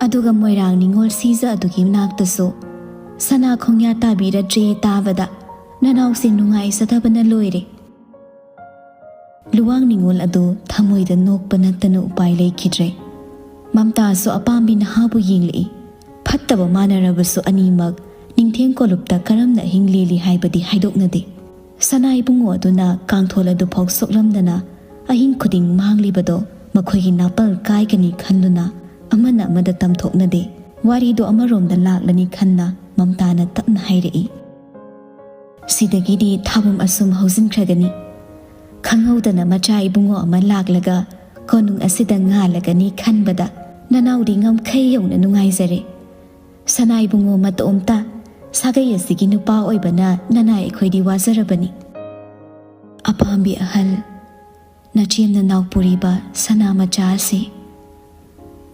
ꯑꯗꯨꯒ ꯃꯣꯏꯔꯥꯡ ꯅꯤꯉꯣꯜ ꯁꯤꯖ ꯑꯗꯨꯒꯤ ꯅꯥꯛꯇꯁꯨ ꯁꯅꯥ ꯈꯣꯡꯌꯥ ꯇꯥꯕꯤꯔꯗ꯭ꯔꯦ ꯇꯥꯕꯗ ꯅꯅꯥꯎꯁꯤꯡ ꯅꯨꯡꯉꯥꯏꯖꯗꯕꯅ ꯂꯣꯏꯔꯦ꯫ ꯂꯨꯋꯥꯡ ꯅꯤꯉꯣꯜ ꯑꯗꯨ ꯊꯃꯣꯏꯗ ꯅꯣꯛꯄ ꯅꯠꯇꯅ ꯎꯄꯥꯏ ꯂꯩꯈꯤꯗ꯭ꯔꯦ꯫ ꯃꯝꯇꯥꯁꯨ ꯑꯄꯥꯝꯕꯤ ꯅꯍꯥꯕꯨ ꯌꯦꯡꯂꯛꯏ꯫ ꯐꯠꯇꯕ ꯃꯥꯟꯅꯔꯕꯁꯨ ꯑꯅꯤꯃꯛ ꯅꯤꯡꯊꯦꯝ ꯀꯣꯂꯨꯞꯇ ꯀꯔꯝꯅ ꯑꯍꯤꯡ ꯂꯦꯜꯂꯤ ꯍꯥꯏꯕꯗꯤ ꯍꯥꯏꯗꯣꯛꯅꯗꯦ꯫ ꯁꯅꯥ ꯏꯕꯨꯡꯉꯣ ꯑꯗꯨꯅ ꯀꯥꯡꯊꯣꯜ ꯑꯗꯨꯐꯥꯎ ꯁꯣꯛꯂꯝꯗꯅ ꯑꯍꯤꯡ ꯈꯨꯗꯤꯡ ꯃꯥꯡꯂꯤꯕꯗꯣ ꯃꯈꯣꯏꯒꯤ ꯅꯥꯄꯜ ꯀꯥꯏꯒꯅꯤ ꯈꯟꯗꯨꯅ ꯑꯃꯅ ꯑꯃꯗ ꯇꯝꯊꯣꯛꯅꯗꯦ꯫ ꯋꯥꯔꯤꯗꯣ ꯑꯃꯔꯣꯝꯗ ꯂꯥꯛꯂꯅꯤ ꯈꯟꯅ ꯃꯝꯇꯥꯅ ꯇꯞꯅ ꯍꯥꯏꯔꯛꯏ꯫ "ꯁꯤꯗꯒꯤꯗꯤ ꯊꯥꯕꯨꯝ ꯑꯁꯨꯝ ꯍꯧꯖꯤꯟꯈ꯭ꯔꯒꯅꯤ꯫ ꯈꯪꯍꯧꯗꯅ ꯃꯆꯥ ꯏꯕꯨꯡꯉꯣ ꯑꯃ ꯂꯥꯛꯂꯒ ꯀꯣꯅꯨꯡ ꯑꯁꯤꯗ ꯉꯥꯜꯂꯒꯅꯤ ꯈꯟꯕꯗ ꯅꯅꯥꯎꯗꯤ ꯉꯝꯈꯩ ꯌꯧꯅ ꯅꯨꯡꯉꯥꯏꯖꯔꯦ꯫ ꯁꯅꯥ ꯏꯕꯨꯡꯉꯣ ꯃꯇꯣꯝꯇ ꯁꯥꯒꯩ ꯑꯁꯤꯒꯤ ꯅꯨꯄꯥ ꯑꯣꯏꯕꯅ ꯅꯅꯥꯏ ꯑꯩꯈꯣꯏꯗꯤ ꯋꯥꯖꯔꯕꯅꯤ꯫ ꯑꯄꯥꯝꯕꯤ ꯑꯍꯜ, ꯅꯆꯦꯝꯅ ꯅꯥꯎ ꯄꯨꯔꯤꯕ ꯁꯅꯥ ꯃꯆꯥ ꯑꯁꯤ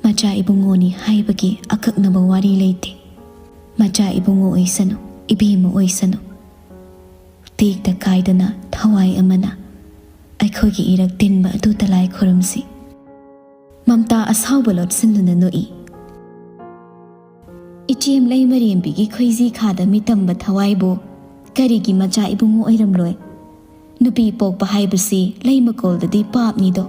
ꯃꯆꯥ ꯏꯕꯨꯡꯉꯣꯅꯤ ꯍꯥꯏꯕꯒꯤ ꯑꯀꯛꯅꯕ ꯋꯥꯔꯤ ꯂꯩꯇꯦ꯫ ꯃꯆꯥ ꯏꯕꯨꯡꯉꯣ ꯑꯣꯏꯁꯅꯨ, ꯏꯕꯦꯝꯃ ꯑꯣꯏꯁꯅꯨ, ꯇꯦꯛꯇ ꯀꯥꯏꯗꯅ ꯊꯋꯥꯏ ꯑꯃꯅ ꯑꯩꯈꯣꯏꯒꯤ ꯏꯔꯛ ꯇꯤꯟꯕ ꯑꯗꯨ ꯇꯂꯥꯏ ꯈꯨꯔꯨꯝꯁꯤ꯫ ꯃꯝꯇꯥ ꯑꯁꯥꯎꯕ ꯂꯣꯠꯁꯤꯟꯗꯨꯅ ꯅꯣꯛꯏ꯫ ꯏꯆꯦꯝ ꯂꯩꯃꯔꯦꯝꯕꯤꯒꯤ ꯈꯣꯏꯖꯤ ꯈꯥꯗ ꯃꯤꯇꯝꯕ ꯊꯋꯥꯏꯕꯨ ꯀꯔꯤꯒꯤ ꯃꯆꯥ ꯏꯕꯨꯡꯉꯣ ꯑꯣꯏꯔꯝꯂꯣꯏ? ꯅꯨꯄꯤ ꯄꯣꯛꯄ ꯍꯥꯏꯕꯁꯤ ꯂꯩꯃꯀꯣꯜꯗꯗꯤ ꯄꯥꯞꯅꯤꯗꯣ꯫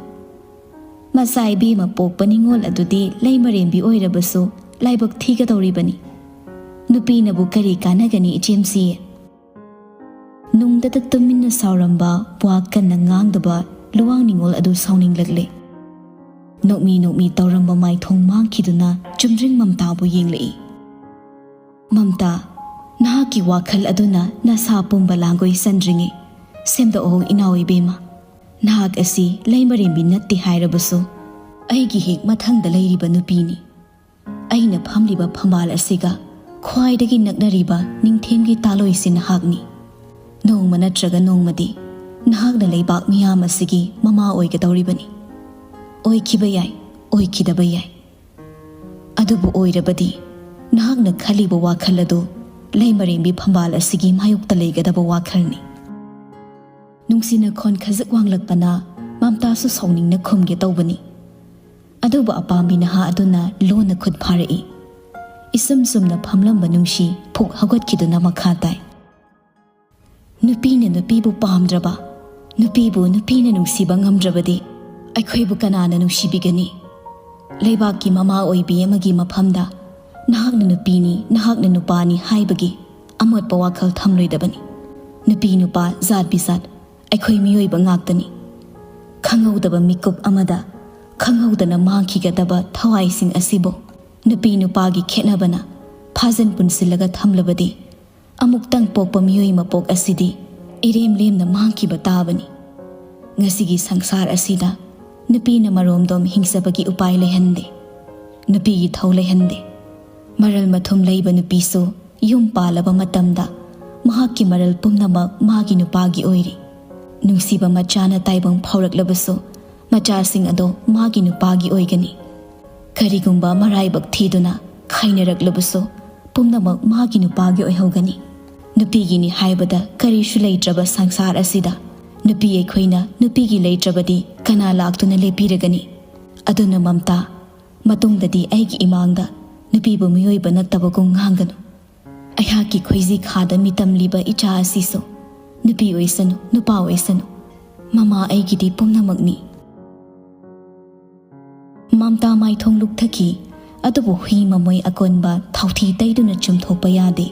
ꯃꯆꯥ ꯏꯕꯦꯝꯃ ꯄꯣꯛꯄ ꯅꯤꯉꯣꯜ ꯑꯗꯨꯗꯤ ꯂꯩꯃꯔꯦꯝꯕꯤ ꯑꯣꯏꯔꯕꯁꯨ ꯂꯥꯏꯕꯛ ꯊꯤꯒꯗꯧꯔꯤꯕꯅꯤ꯫ ꯅꯨꯄꯤꯅꯕꯨ ꯀꯔꯤ ꯀꯥꯟꯅꯒꯅꯤ ꯏꯆꯦꯝꯁꯤ? ꯅꯨꯡꯗꯇ ꯇꯨꯃꯤꯟꯅ ꯁꯥꯎꯔꯝꯕ ꯋꯥ ꯀꯟꯅ ꯉꯥꯡꯗꯕ ꯂꯨꯋꯥꯡ ꯅꯤꯉꯣꯜ ꯑꯗꯨ ꯁꯥꯎꯅꯤꯡꯂꯛꯂꯦ꯫ ꯅꯣꯛꯃꯤ ꯅꯣꯛꯃꯤ ꯇꯧꯔꯝꯕ ꯃꯥꯏꯊꯣꯡ ꯃꯥꯡꯈꯤꯗꯨꯅ ꯆꯨꯝꯗ꯭ꯔꯤꯡ ꯃꯝꯇꯥꯕꯨ ꯌꯦꯡꯂꯛꯏ꯫ ꯃꯝꯇꯥ, ꯅꯍꯥꯛꯀꯤ ꯋꯥꯈꯜ ꯑꯗꯨꯅ ꯅꯁꯥ ꯄꯨꯝꯕ ꯂꯥꯡꯒꯣꯏ ꯆꯟꯗ꯭ꯔꯤꯉꯩ ꯁꯦꯝꯗꯣꯛꯑꯣ ꯏꯅꯥꯎ ꯏꯕꯦꯝꯃ꯫ ꯅꯍꯥꯛ ꯑꯁꯤ ꯂꯩꯃꯔꯦꯝꯕꯤ ꯅꯠꯇꯦ ꯍꯥꯏꯔꯕꯁꯨ ꯑꯩꯒꯤ ꯍꯦꯛ ꯃꯊꯪꯗ ꯂꯩꯔꯤꯕ ꯅꯨꯄꯤꯅꯤ꯫ ꯑꯩꯅ ꯐꯝꯂꯤꯕ ꯐꯝꯕꯥꯜ ꯑꯁꯤꯒ ꯈ꯭ꯋꯥꯏꯗꯒꯤ ꯅꯛꯅꯔꯤꯕ ꯅꯤꯡꯊꯦꯝꯒꯤ ꯇꯥꯂꯣꯏꯁꯤ ꯅꯍꯥꯛꯅꯤ꯫ ꯅꯣꯡꯃ ꯅꯠꯇ꯭ꯔꯒ ꯅꯣꯡꯃꯗꯤ ꯅꯍꯥꯛꯅ ꯂꯩꯕꯥꯛ ꯃꯤꯌꯥꯝ ꯑꯁꯤꯒꯤ ꯃꯃꯥ ꯑꯣꯏꯒꯗꯧꯔꯤꯕꯅꯤ꯫ ꯑꯣꯏꯈꯤꯕ ꯌꯥꯏ, ꯑꯣꯏꯈꯤꯗꯕ ꯌꯥꯏ꯫ ꯑꯗꯨꯕꯨ ꯑꯣꯏꯔꯕꯗꯤ ꯅꯍꯥꯛꯅ ꯈꯜꯂꯤꯕ ꯋꯥꯈꯜ ꯑꯗꯨ ꯂꯩꯃꯔꯦꯝꯕꯤ ꯐꯝꯕꯥꯜ ꯑꯁꯤꯒꯤ ꯃꯥꯌꯣꯛꯇ ꯂꯩꯒꯗꯕ ꯋꯥꯈꯜꯅꯤ꯫ ꯅꯨꯡꯁꯤꯅ ꯈꯣꯟ ꯈꯖꯤꯛ ꯋꯥꯡꯂꯛꯄꯅ ꯃꯝꯇꯥꯁꯨ ꯁꯥꯎꯅꯤꯡꯅ ꯈꯨꯝꯒꯦ ꯇꯧꯕꯅꯤ꯫ ꯑꯗꯨꯕꯨ ꯑꯄꯥꯝꯕꯤ ꯅꯍꯥ ꯑꯗꯨꯅ ꯂꯣꯟꯅ ꯈꯨꯠ ꯐꯥꯔꯛꯏ꯫ ꯏꯁꯨꯝ ꯁꯨꯝꯅ ꯐꯝꯂꯝꯕ ꯅꯨꯡꯁꯤ ꯐꯨꯛ ꯍꯧꯒꯠꯈꯤꯗꯨꯅ ꯃꯈꯥ ꯇꯥꯏ꯫ ꯅꯨꯄꯤꯅ ꯅꯨꯄꯤꯕꯨ ꯄꯥꯝꯗ꯭ꯔꯕ, ꯅꯨꯄꯤꯕꯨ ꯅꯨꯄꯤꯅ ꯅꯨꯡꯁꯤꯕ ꯉꯝꯗ꯭ꯔꯕꯗꯤ ꯑꯩꯈꯣꯏꯕꯨ ꯀꯅꯥꯅ ꯅꯨꯡꯁꯤꯕꯤꯒꯅꯤ? ꯂꯩꯕꯥꯛꯀꯤ ꯃꯃꯥ ꯑꯣꯏꯕꯤ ꯑꯃꯒꯤ ꯃꯐꯝꯗ ꯅꯍꯥꯛꯅ ꯅꯨꯄꯤꯅꯤ, ꯅꯍꯥꯛꯅ ꯅꯨꯄꯥꯅꯤ ꯍꯥꯏꯕꯒꯤ ꯑꯃꯣꯠꯄ ꯋꯥꯈꯜ ꯊꯝꯂꯣꯏꯗꯕꯅꯤ꯫ ꯅꯨꯄꯤ ꯅꯨꯄꯥ ꯖꯥꯠ ꯕꯤꯖꯥꯠ ꯑꯩꯈꯣꯏ ꯃꯤꯑꯣꯏꯕ ꯉꯥꯛꯇꯅꯤ꯫ ꯈꯪꯍꯧꯗꯕ ꯃꯤꯀꯨꯞ ꯑꯃꯗ ꯈꯪꯍꯧꯗꯅ ꯃꯥꯡꯈꯤꯒꯗꯕ ꯊꯋꯥꯏꯁꯤꯡ ꯑꯁꯤꯕꯨ ꯅꯨꯄꯤ ꯅꯨꯄꯥꯒꯤ ꯈꯦꯠꯅꯕꯅ ꯐꯥꯖꯤꯟ ꯄꯨꯟꯁꯤꯜꯂꯒ ꯊꯝꯂꯕꯗꯤ ꯑꯃꯨꯛꯇꯪ ꯄꯣꯛꯄ ꯃꯤꯑꯣꯏ ꯃꯄꯣꯛ ꯑꯁꯤꯗꯤ ꯏꯔꯦꯝ ꯂꯦꯝꯅ ꯃꯥꯡꯈꯤꯕ ꯇꯥꯕꯅꯤ꯫ ꯉꯁꯤꯒꯤ ꯁꯪꯁꯥꯔ ꯑꯁꯤꯗ ꯅꯨꯄꯤꯅ ꯃꯔꯣꯝꯗꯣꯝ ꯍꯤꯡꯆꯕꯒꯤ ꯎꯄꯥꯏ ꯂꯩꯍꯟꯗꯦ꯫ ꯅꯨꯄꯤꯒꯤ ꯊꯧ ꯂꯩꯍꯟꯗꯦ꯫ ꯃꯔꯜ ꯃꯊꯨꯝ ꯂꯩꯕ ꯅꯨꯄꯤꯁꯨ ꯌꯨꯝ ꯄꯥꯜꯂꯕ ꯃꯇꯝꯗ ꯃꯍꯥꯛꯀꯤ ꯃꯔꯜ ꯄꯨꯝꯅꯃꯛ ꯃꯥꯒꯤ ꯅꯨꯄꯥꯒꯤ ꯑꯣꯏꯔꯤ꯫ ꯅꯨꯡꯁꯤꯕ ꯃꯆꯥꯅ ꯇꯥꯏꯕꯪ ꯐꯥꯎꯔꯛꯂꯕꯁꯨ, ꯃꯆꯥꯁꯤꯡ ꯑꯗꯣ ꯃꯥꯒꯤ ꯅꯨꯄꯥꯒꯤ ꯑꯣꯏꯒꯅꯤ꯫ ꯀꯔꯤꯒꯨꯝꯕ ꯃꯔꯥꯏꯕꯛ ꯊꯤꯗꯨꯅ ꯈꯥꯏꯅꯔꯛꯂꯕꯁꯨ, ꯄꯨꯝꯅꯃꯛ ꯃꯥꯒꯤ ꯅꯨꯄꯥꯒꯤ ꯑꯣꯏꯍꯧꯒꯅꯤ꯫ ꯅꯨꯄꯤꯒꯤꯅꯤ ꯍꯥꯏꯕꯗ ꯀꯔꯤꯁꯨ ꯂꯩꯇ꯭ꯔꯕ ꯁꯪꯁꯥꯔ ꯑꯁꯤꯗ ꯅꯨꯄꯤ ꯑꯩꯈꯣꯏꯅ ꯅꯨꯄꯤꯒꯤ ꯂꯩꯇ꯭ꯔꯕꯗꯤ ꯀꯅꯥ ꯂꯥꯛꯇꯨꯅ ꯂꯦꯞꯄꯤꯔꯒꯅꯤ? ꯑꯗꯨꯅ ꯃꯝꯇꯥ, ꯃꯇꯨꯡꯗꯗꯤ ꯑꯩꯒꯤ ꯏꯃꯥꯡꯗ ꯅꯨꯄꯤꯕꯨ ꯃꯤꯑꯣꯏꯕ ꯅꯠꯇꯕꯒꯨꯝ ꯉꯥꯡꯒꯅꯨ꯫ ꯑꯩꯍꯥꯛꯀꯤ ꯈꯣꯏꯖꯤ ꯈꯥꯗ ꯃꯤꯇꯝꯂꯤꯕ ꯏꯆꯥ ꯑꯁꯤꯁꯨ ꯅꯨꯄꯤ ꯑꯣꯏꯁꯅꯨ, ꯅꯨꯄꯥ ꯑꯣꯏꯁꯅꯨ, ꯃꯃꯥ ꯑꯩꯒꯤꯗꯤ ꯄꯨꯝꯅꯃꯛꯅꯤ꯫ ꯃꯝꯇꯥ ꯃꯥꯏꯊꯣꯡ ꯂꯨꯛꯊꯈꯤ, ꯑꯗꯨꯕꯨ ꯍꯨꯏ ꯃꯃꯣꯏ ꯑꯀꯣꯟꯕ ꯊꯥꯎꯊꯤ ꯇꯩꯗꯨꯅ ꯆꯨꯝꯊꯣꯛꯄ ꯌꯥꯗꯦ꯫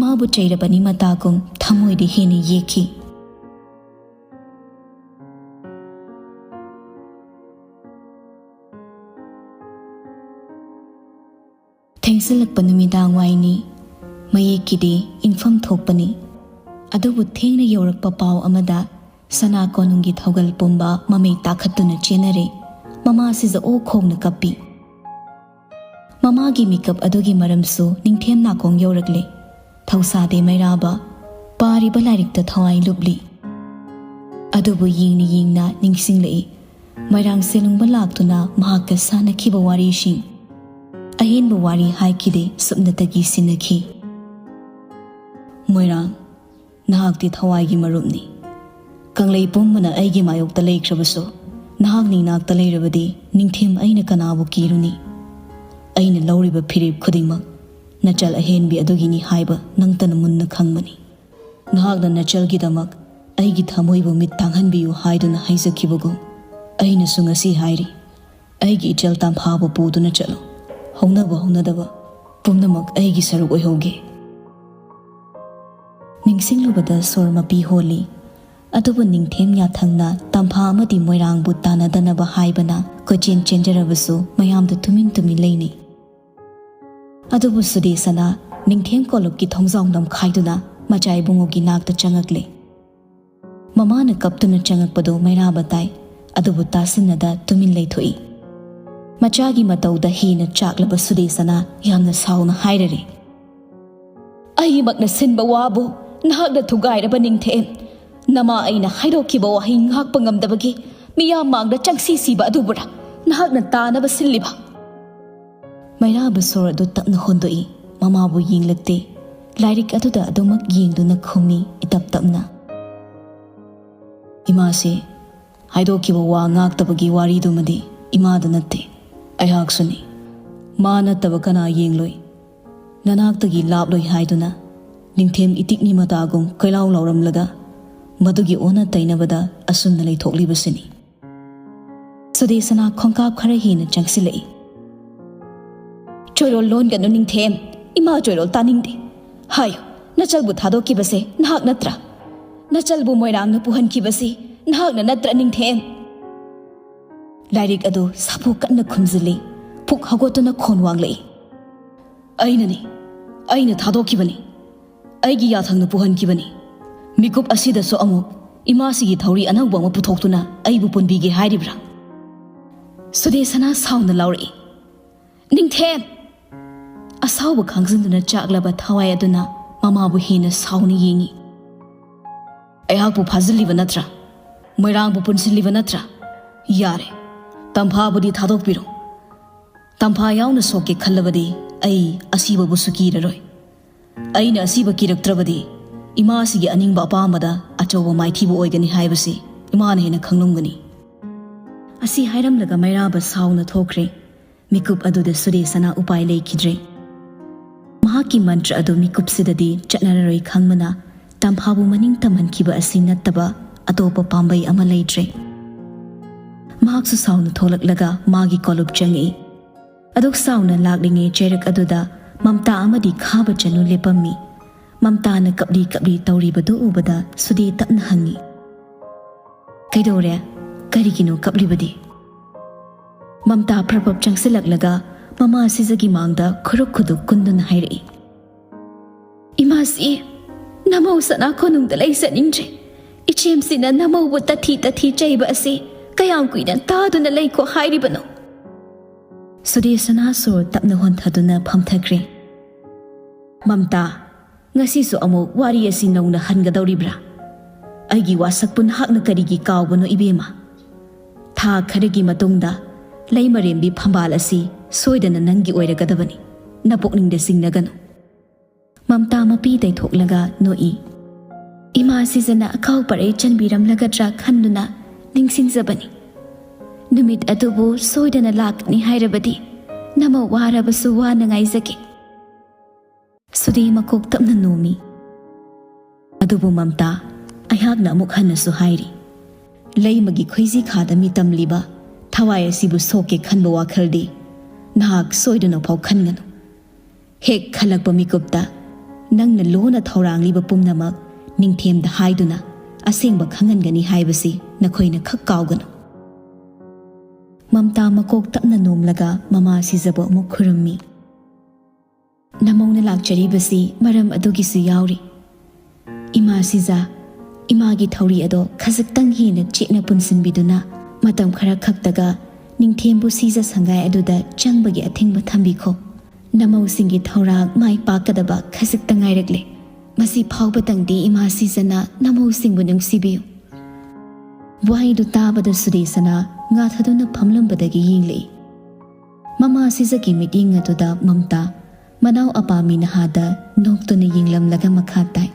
ꯃꯥꯕꯨ ꯆꯩꯔꯕꯅꯤ ꯃꯇꯥꯒꯨꯝ ꯊꯃꯣꯏꯗ ꯍꯦꯟꯅ ꯌꯦꯛꯈꯤ꯫ ꯊꯦꯡꯁꯤꯜꯂꯛꯄ ꯅꯨꯃꯤꯗꯥꯡ ꯋꯥꯏꯅꯤ꯫ ꯃꯌꯦꯛꯀꯤꯗꯤ ꯏꯪꯐꯝ ꯊꯣꯛꯄꯅꯤ꯫ ꯑꯗꯨꯕꯨ ꯊꯦꯡꯅ ꯌꯧꯔꯛꯄ ꯄꯥꯎ ꯑꯃꯗ ꯁꯅꯥ ꯀꯣꯅꯨꯡꯒꯤ ꯊꯧꯒꯜ ꯄꯨꯝꯕ ꯃꯃꯩ ꯇꯥꯈꯠꯇꯨꯅ ꯆꯦꯟꯅꯔꯦ꯫ ꯃꯃꯥꯁꯤꯁꯨ ꯑꯣꯛ ꯈꯣꯡꯅ ꯀꯞꯄꯤ꯫ ꯃꯃꯥꯒꯤ ꯃꯤꯀꯞ ꯑꯗꯨꯒꯤ ꯃꯔꯝꯁꯨ ꯅꯤꯡꯊꯦꯝ ꯅꯥꯀꯣꯡ ꯌꯧꯔꯛꯂꯦ꯫ ꯊꯧꯁꯥꯗꯦ ꯃꯩꯔꯥꯕ ꯄꯥꯔꯤꯕ ꯂꯥꯏꯔꯤꯛꯇ ꯊꯋꯥꯏ ꯂꯨꯞꯂꯤ꯫ ꯑꯗꯨꯕꯨ ꯌꯦꯡꯅ ꯌꯦꯡꯅ ꯅꯤꯡꯁꯤꯡꯂꯛꯏ꯫ ꯃꯣꯏꯔꯥꯡ ꯁꯦꯂꯨꯡꯕ ꯂꯥꯛꯇꯨꯅ ꯃꯍꯥꯛꯀ ꯁꯥꯟꯅꯈꯤꯕ ꯋꯥꯔꯤꯁꯤꯡ꯫ ꯑꯍꯦꯟꯕ ꯋꯥꯔꯤ ꯍꯥꯏꯈꯤꯗꯦ, ꯁꯨꯞꯅꯇꯒꯤ ꯁꯤꯟꯅꯈꯤ꯫ ꯃꯣꯏꯔꯥꯡ, ꯅꯍꯥꯛꯇꯤ ꯊꯋꯥꯏꯒꯤ ꯃꯔꯨꯞꯅꯤ꯫ ꯀꯪꯂꯩ ꯄꯨꯝꯕꯅ ꯑꯩꯒꯤ ꯃꯥꯌꯣꯛꯇ ꯂꯩꯈ꯭ꯔꯕꯁꯨ, ꯅꯍꯥꯛꯅ ꯏꯅꯥꯛꯇ ꯂꯩꯔꯕꯗꯤ ꯅꯤꯡꯊꯦꯝ ꯑꯩꯅ ꯀꯅꯥꯕꯨ ꯀꯤꯔꯨꯅꯤ? ꯑꯩꯅ ꯂꯧꯔꯤꯕ ꯐꯤꯔꯦꯞ ꯈꯨꯗꯤꯡꯃꯛ ꯅꯆꯜ ꯑꯍꯦꯟꯕꯤ ꯑꯗꯨꯒꯤꯅꯤ ꯍꯥꯏꯕ ꯅꯪꯇꯅ ꯃꯨꯟꯅ ꯈꯪꯕꯅꯤ꯫ ꯅꯍꯥꯛꯅ ꯅꯆꯜꯒꯤꯗꯃꯛ ꯑꯩꯒꯤ ꯊꯃꯣꯏꯕꯨ ꯃꯤꯠ ꯇꯥꯡꯍꯟꯕꯤꯌꯨ ꯍꯥꯏꯗꯨꯅ ꯍꯥꯏꯖꯈꯤꯕꯒꯨꯝ, ꯑꯩꯅꯁꯨ ꯉꯁꯤ ꯍꯥꯏꯔꯤ, ꯑꯩꯒꯤ ꯏꯆꯜ ꯇꯝꯐꯥꯕꯨ ꯄꯨꯗꯨꯅ ꯆꯠꯂꯨ꯫ ꯍꯧꯅꯕ ꯍꯧꯅꯗꯕ ꯄꯨꯝꯅꯃꯛ ꯑꯩꯒꯤ ꯁꯔꯨꯛ ꯑꯣꯏꯍꯧꯒꯦ꯫ ꯅꯤꯡꯁꯤꯡꯂꯨꯕꯗ ꯁꯣꯔ ꯃꯄꯤ ꯍꯣꯜꯂꯤ꯫ ꯑꯗꯨꯕꯨ ꯅꯤꯡꯊꯦꯝ ꯌꯥꯊꯪꯅ ꯇꯝꯐꯥ ꯑꯃꯗꯤ ꯃꯣꯏꯔꯥꯡꯕꯨ ꯇꯥꯟꯅꯗꯅꯕ ꯍꯥꯏꯕꯅ ꯀꯣꯏꯆꯦꯟ ꯆꯦꯟꯖꯔꯕꯁꯨ ꯃꯌꯥꯝꯗ ꯇꯨꯃꯤꯟ ꯇꯨꯃꯤꯟ ꯂꯩꯅꯩ꯫ ꯑꯗꯨꯕꯨ ꯁꯨꯗꯦꯁꯅ ꯅꯤꯡꯊꯦꯝ ꯀꯣꯂꯨꯞꯀꯤ ꯊꯣꯡꯖꯥꯎ ꯅꯝꯈꯥꯏꯗꯨꯅ ꯃꯆꯥ ꯏꯕꯨꯡꯉꯣꯒꯤ ꯅꯥꯛꯇ ꯆꯪꯉꯛꯂꯦ꯫ ꯃꯃꯥꯅ ꯀꯞꯇꯨꯅ ꯆꯪꯉꯛꯄꯗꯨ ꯃꯩꯔꯥꯕ ꯇꯥꯏ, ꯑꯗꯨꯕꯨ ꯇꯥꯁꯤꯟꯅꯗ ꯇꯨꯃꯤꯟ ꯂꯩꯊꯣꯛꯏ꯫ ꯃꯆꯥꯒꯤ ꯃꯇꯧꯗ ꯍꯦꯟꯅ ꯆꯥꯛꯂꯕ ꯁꯨꯗꯦꯁꯅ ꯌꯥꯝꯅ ꯁꯥꯎꯅ ꯍꯥꯏꯔꯔꯦ, ꯑꯩꯃꯛꯅ ꯁꯤꯟꯕ ꯋꯥꯕꯨ ꯅꯍꯥꯛꯅ ꯊꯨꯒꯥꯏꯔꯕ, ꯅꯤꯡꯊꯦꯝ꯫ ꯅꯃꯥ ꯑꯩꯅ ꯍꯥꯏꯗꯣꯛꯈꯤꯕ ꯋꯥꯍꯩ ꯉꯥꯛꯄ ꯉꯝꯗꯕꯒꯤ ꯃꯤꯌꯥꯝ ꯃꯥꯡꯗ ꯆꯪꯁꯤ ꯁꯤꯕ ꯑꯗꯨꯕꯨꯔ ꯅꯍꯥꯛꯅ ꯇꯥꯅꯕ ꯁꯤꯜꯂꯤꯕ? ꯃꯩꯔꯥꯕ ꯁꯣꯔ ꯑꯗꯨ ꯇꯞꯅ ꯍꯣꯟꯗꯣꯛꯏ꯫ ꯃꯃꯥꯕꯨ ꯌꯦꯡꯂꯛꯇꯦ꯫ ꯂꯥꯏꯔꯤꯛ ꯑꯗꯨꯗ ꯑꯗꯨꯃꯛ ꯌꯦꯡꯗꯨꯅ ꯈꯨꯝꯃꯤ ꯏꯇꯞ ꯇꯞꯅ꯫ ꯏꯃꯥꯁꯦ ꯍꯥꯏꯗꯣꯛꯈꯤꯕ ꯋꯥ ꯉꯥꯛꯇꯕꯒꯤ ꯋꯥꯔꯤꯗꯨꯃꯗꯤ ꯏꯃꯥꯗ ꯅꯠꯇꯦ, ꯑꯩꯍꯥꯛꯁꯨꯅꯤ꯫ ꯃꯥ ꯅꯠꯇꯕ ꯀꯅꯥ ꯌꯦꯡꯂꯣꯏ? ꯅꯅꯥꯛꯇꯒꯤ ꯂꯥꯞꯂꯣꯏ ꯍꯥꯏꯗꯨꯅ ꯅꯤꯡꯊꯦꯝ ꯏꯇꯤꯛꯅꯤ ꯃꯇꯥꯒꯨꯝ ꯀꯣꯏꯂꯥꯎ ꯂꯥꯎꯔꯝꯂꯒ ꯃꯗꯨꯒꯤ ꯑꯣꯟꯅ ꯇꯩꯅꯕꯗ ꯑꯁꯨꯝꯅ ꯂꯩꯊꯣꯛꯂꯤꯕꯁꯤꯅꯤ꯫ ꯁꯨꯗꯦꯁꯅꯥ ꯈꯣꯡꯀꯥꯞ ꯈꯔ ꯍꯦꯟꯅ ꯆꯪꯁꯤꯜꯂꯛꯏ꯫ "ꯆꯣꯏꯔꯣꯜ ꯂꯣꯟꯒꯅꯨ ꯅꯤꯡꯊꯦꯝ, ꯏꯃꯥ ꯆꯣꯏꯔꯣꯜ ꯇꯥꯅꯤꯡꯗꯦ꯫ ꯍꯥꯏꯌꯨ, ꯅꯆꯜꯕꯨ ꯊꯥꯗꯣꯛꯈꯤꯕꯁꯦ ꯅꯍꯥꯛ ꯅꯠꯇ꯭ꯔꯥ? ꯅꯆꯜꯕꯨ ꯃꯣꯏꯔꯥꯡꯅ ꯄꯨꯍꯟꯈꯤꯕꯁꯤ ꯅꯍꯥꯛꯅ ꯅꯠꯇ꯭ꯔꯥ ꯅꯤꯡꯊꯦꯝ?" ꯂꯥꯏꯔꯤꯛ ꯑꯗꯨ ꯁꯥꯐꯨ ꯀꯟꯅ ꯈꯨꯝꯖꯤꯜꯂꯤ꯫ ꯄꯨꯛ ꯍꯧꯒꯠꯇꯨꯅ ꯈꯣꯟ ꯋꯥꯡꯂꯛꯏ꯫ "ꯑꯩꯅꯅꯤ, ꯑꯩꯅ ꯊꯥꯗꯣꯛꯈꯤꯕꯅꯤ꯫ ꯑꯩꯒꯤ ꯌꯥꯊꯪꯅ ꯄꯨꯍꯟꯈꯤꯕꯅꯤ꯫ ꯃꯤꯀꯨꯞ ꯑꯁꯤꯗꯁꯨ ꯑꯃꯨꯛ ꯏꯃꯥꯁꯤꯒꯤ ꯊꯧꯔꯤ ꯑꯅꯧꯕ ꯑꯃ ꯄꯨꯊꯣꯛꯇꯨꯅ ꯑꯩꯕꯨ ꯄꯨꯟꯕꯤꯒꯦ ꯍꯥꯏꯔꯤꯕ꯭ꯔꯥ?" ꯁꯨꯗꯦꯁꯅꯥ ꯁꯥꯎꯅ ꯂꯥꯎꯔꯛꯏ꯫ "ꯅꯤꯡꯊꯦꯝ!" ꯑꯁꯥꯎꯕ ꯈꯥꯡꯖꯤꯟꯗꯨꯅ ꯆꯥꯛꯂꯕ ꯊꯋꯥꯏ ꯑꯗꯨꯅ ꯃꯃꯥꯕꯨ ꯍꯦꯟꯅ ꯁꯥꯎꯅ ꯌꯦꯡꯏ꯫ "ꯑꯩꯍꯥꯛꯄꯨ ꯐꯥꯖꯤꯜꯂꯤꯕ ꯅꯠꯇ꯭ꯔꯥ? ꯃꯣꯏꯔꯥꯡꯕꯨ ꯄꯨꯟꯁꯤꯜꯂꯤꯕ ꯅꯠꯇ꯭ꯔꯥ? ꯌꯥꯔꯦ, ꯇꯝꯐꯥꯕꯨꯗꯤ ꯊꯥꯗꯣꯛꯄꯤꯔꯣ꯫ ꯇꯝꯐꯥ ꯌꯥꯎꯅ ꯁꯣꯛꯀꯦ ꯈꯜꯂꯕꯗꯤ ꯑꯩ ꯑꯁꯤꯕꯕꯨꯁꯨ ꯀꯤꯔꯔꯣꯏ꯫ ꯑꯩꯅ ꯑꯁꯤꯕ ꯀꯤꯔꯛꯇ꯭ꯔꯕꯗꯤ ꯏꯃꯥꯁꯤꯒꯤ ꯑꯅꯤꯡꯕ ꯑꯄꯥꯝꯕꯗ ꯑꯆꯧꯕ ꯃꯥꯏꯊꯤꯕ ꯑꯣꯏꯒꯅꯤ ꯍꯥꯏꯕꯁꯤ ꯏꯃꯥꯅ ꯍꯦꯟꯅ ꯈꯪꯂꯝꯒꯅꯤ꯫" ꯑꯁꯤ ꯍꯥꯏꯔꯝꯂꯒ ꯃꯩꯔꯥꯕ ꯁꯥꯎꯅ ꯊꯣꯛꯈ꯭ꯔꯦ꯫ ꯃꯤꯀꯨꯞ ꯑꯗꯨꯗ ꯁꯨꯗꯦꯁꯅꯥ ꯎꯄꯥꯏ ꯂꯩꯈꯤꯗ꯭ꯔꯦ꯫ ꯃꯍꯥꯛꯀꯤ ꯃꯟꯇ꯭ꯔ ꯑꯗꯨ ꯃꯤꯀꯨꯞꯁꯤꯗꯗꯤ ꯆꯠꯅꯔꯔꯣꯏ ꯈꯪꯕꯅ ꯇꯝꯐꯥꯕꯨ ꯃꯅꯤꯡ ꯇꯝꯍꯟꯈꯤꯕ ꯑꯁꯤ ꯅꯠꯇꯕ ꯑꯇꯣꯞꯄ ꯄꯥꯝꯕꯩ ꯑꯃ ꯂꯩꯇ꯭ꯔꯦ꯫ ꯃꯍꯥꯛꯁꯨ ꯁꯥꯎꯅ ꯊꯣꯛꯂꯛꯂꯒ ꯃꯥꯒꯤ ꯀꯣꯂꯨꯞ ꯆꯪꯉꯛꯏ꯫ ꯑꯗꯨꯛ ꯁꯥꯎꯅ ꯂꯥꯛꯂꯤꯉꯩ ꯆꯩꯔꯛ ꯑꯗꯨꯗ ꯃꯝꯇꯥ ꯑꯃꯗꯤ ꯈꯥꯕ ꯆꯅꯨ ꯂꯦꯞꯄꯝꯃꯤ꯫ ꯃꯝꯇꯥꯅ ꯀꯞꯂꯤ ꯀꯞꯂꯤ ꯇꯧꯔꯤꯕꯗꯨ ꯎꯕꯗ ꯁꯨꯗꯦ ꯇꯞꯅ ꯍꯪꯉꯤ, "ꯀꯩꯗꯧꯔꯦ? ꯀꯔꯤꯒꯤꯅꯣ ꯀꯞꯂꯤꯕꯗꯤ?" ꯃꯝꯇꯥ ꯐ꯭ꯔꯞ-ꯐ꯭ꯔꯞ ꯆꯪꯁꯤꯜꯂꯛꯂꯒ ꯃꯃꯥ ꯁꯤꯖꯒꯤ ꯃꯥꯡꯗ ꯈꯨꯔꯨꯛ ꯈꯨꯗꯨꯛ ꯀꯨꯟꯗꯨꯅ ꯍꯥꯏꯔꯛꯏ, "ꯏꯃꯥꯁꯤ, ꯅꯃꯧ ꯁꯅꯥ ꯀꯣꯅꯨꯡꯗ ꯂꯩꯖꯅꯤꯡꯗ꯭ꯔꯦ꯫ ꯏꯆꯦꯝꯁꯤꯅ ꯅꯃꯧꯕꯨ ꯇꯊꯤ ꯇꯊꯤ ꯆꯩꯕ ꯑꯁꯤ ꯀꯌꯥꯝ ꯀꯨꯏꯅ ꯇꯥꯗꯨꯅ ꯂꯩꯈꯣ ꯍꯥꯏꯔꯤꯕꯅꯣ?" ꯁꯨꯗꯦꯁꯅꯥ ꯁꯣꯔ ꯇꯞꯅ ꯍꯣꯟꯊꯗꯨꯅ ꯐꯝꯊꯈ꯭ꯔꯦ꯫ "ꯃꯝꯇꯥ, ꯉꯁꯤꯁꯨ ꯑꯃꯨꯛ ꯋꯥꯔꯤ ꯑꯁꯤ ꯅꯧꯅ ꯍꯟꯒꯗꯧꯔꯤꯕ꯭ꯔꯥ? ꯑꯩꯒꯤ ꯋꯥꯁꯛꯄꯨ ꯅꯍꯥꯛꯅ ꯀꯔꯤꯒꯤ ꯀꯥꯎꯕꯅꯣ, ꯏꯕꯦꯝꯃ? ꯊꯥ ꯈꯔꯒꯤ ꯃꯇꯨꯡꯗ ꯂꯩꯃꯔꯦꯝꯕꯤ ꯐꯝꯕꯥꯜ ꯑꯁꯤ ꯁꯣꯏꯗꯅ ꯅꯪꯒꯤ ꯑꯣꯏꯔꯒꯗꯕꯅꯤ꯫ ꯅꯄꯨꯛꯅꯤꯡꯗ ꯆꯤꯡꯅꯒꯅꯨ꯫ ꯃꯝꯇꯥ ꯃꯄꯤ ꯇꯩꯊꯣꯛꯂꯒ ꯅꯣꯛꯏ꯫ ꯏꯃꯥ ꯁꯤꯖꯅ ꯑꯀꯥꯎ ꯄꯔꯩ ꯆꯟꯕꯤꯔꯝꯂꯒꯗ꯭ꯔꯥ ꯈꯟꯗꯨꯅ ꯅꯤꯡꯁꯤꯡꯖꯕꯅꯤ꯫ ꯅꯨꯃꯤꯠ ꯑꯗꯨꯕꯨ ꯁꯣꯏꯗꯅ ꯂꯥꯛꯀꯅꯤ ꯍꯥꯏꯔꯕꯗꯤ ꯅꯃꯧ ꯋꯥꯔꯕꯁꯨ ꯋꯥꯅ ꯉꯥꯏꯖꯒꯦ꯫ ꯁꯨꯗꯦ ꯃꯀꯣꯛ ꯇꯞꯅ ꯅꯣꯝꯃꯤ꯫ ꯑꯗꯨꯕꯨ ꯃꯝꯇꯥ, ꯑꯩꯍꯥꯛꯅ ꯑꯃꯨꯛ ꯍꯟꯅꯁꯨ ꯍꯥꯏꯔꯤ, ꯂꯩꯃꯒꯤ ꯈꯣꯏꯖꯤ ꯈꯥꯗ ꯃꯤꯇꯝꯂꯤꯕ ꯊꯋꯥꯏ ꯑꯁꯤꯕꯨ ꯁꯣꯛꯀꯦ ꯈꯟꯕ ꯋꯥꯈꯜꯗꯤ ꯅꯍꯥꯛ ꯁꯣꯏꯗꯅꯐꯥꯎ ꯈꯟꯒꯅꯨ꯫ ꯍꯦꯛ ꯈꯜꯂꯛꯄ ꯃꯤꯀꯨꯞꯇ ꯅꯪꯅ ꯂꯣꯟꯅ ꯊꯧꯔꯥꯡꯂꯤꯕ ꯄꯨꯝꯅꯃꯛ ꯅꯤꯡꯊꯦꯝꯗ ꯍꯥꯏꯗꯨꯅ ꯑꯁꯦꯡꯕ ꯈꯪꯍꯟꯒꯅꯤ ꯍꯥꯏꯕꯁꯤ ꯅꯈꯣꯏꯅ ꯈꯛ ꯀꯥꯎꯒꯅꯨ꯫ ꯃꯝꯇꯥ ꯃꯀꯣꯛ ꯇꯞꯅ ꯅꯣꯝꯂꯒ ꯃꯃꯥ ꯁꯤꯖꯕꯨ ꯑꯃꯨꯛ ꯈꯨꯔꯨꯝꯃꯤ꯫ ꯅꯃꯧꯅ ꯂꯥꯛꯆꯔꯤꯕꯁꯤ ꯃꯔꯝ ꯑꯗꯨꯒꯤꯁꯨ ꯌꯥꯎꯔꯤ꯫ ꯏꯃꯥ ꯁꯤꯖ, ꯏꯃꯥꯒꯤ ꯊꯧꯔꯤ ꯑꯗꯣ ꯈꯖꯤꯛꯇꯪ ꯍꯦꯟꯅ ꯆꯦꯠꯅ ꯄꯨꯟꯁꯤꯟꯕꯤꯗꯨꯅ ꯃꯇꯝ ꯈꯔ ꯈꯛꯇꯒ ꯅꯤꯡꯊꯦꯝꯕꯨ ꯁꯤꯖ ꯁꯪꯒꯥꯏ ꯑꯗꯨꯗ ꯆꯪꯕꯒꯤ ꯑꯊꯤꯡꯕ ꯊꯝꯕꯤꯈꯣ꯫ ꯅꯃꯧꯁꯤꯡꯒꯤ ꯊꯧꯔꯥꯡ ꯃꯥꯏ ꯄꯥꯛꯀꯗꯕ ꯈꯖꯤꯛꯇ ꯉꯥꯏꯔꯛꯂꯦ꯫ ꯃꯁꯤ ꯐꯥꯎꯕꯇꯪꯗꯤ ꯏꯃꯥ ꯁꯤꯖꯅ ꯅꯃꯧꯁꯤꯡꯕꯨ ꯅꯨꯡꯁꯤꯕꯤꯌꯨ꯫ ꯋꯥꯍꯩꯗꯨ ꯇꯥꯕꯗ ꯁꯨꯗꯦꯁꯅꯥ ꯉꯥꯊꯗꯨꯅ ꯐꯝꯂꯝꯕꯗꯒꯤ ꯌꯦꯡꯂꯛꯏ꯫ ꯃꯃꯥ ꯁꯤꯖꯒꯤ ꯃꯤꯠꯌꯦꯡ ꯑꯗꯨꯗ ꯃꯝꯇꯥ ꯃꯅꯥꯎ ꯑꯄꯥꯝꯃꯤ ꯅꯍꯥꯗ ꯅꯣꯛꯇꯨꯅ ꯌꯦꯡꯂꯝꯂꯒ ꯃꯈꯥ ꯇꯥꯏ꯫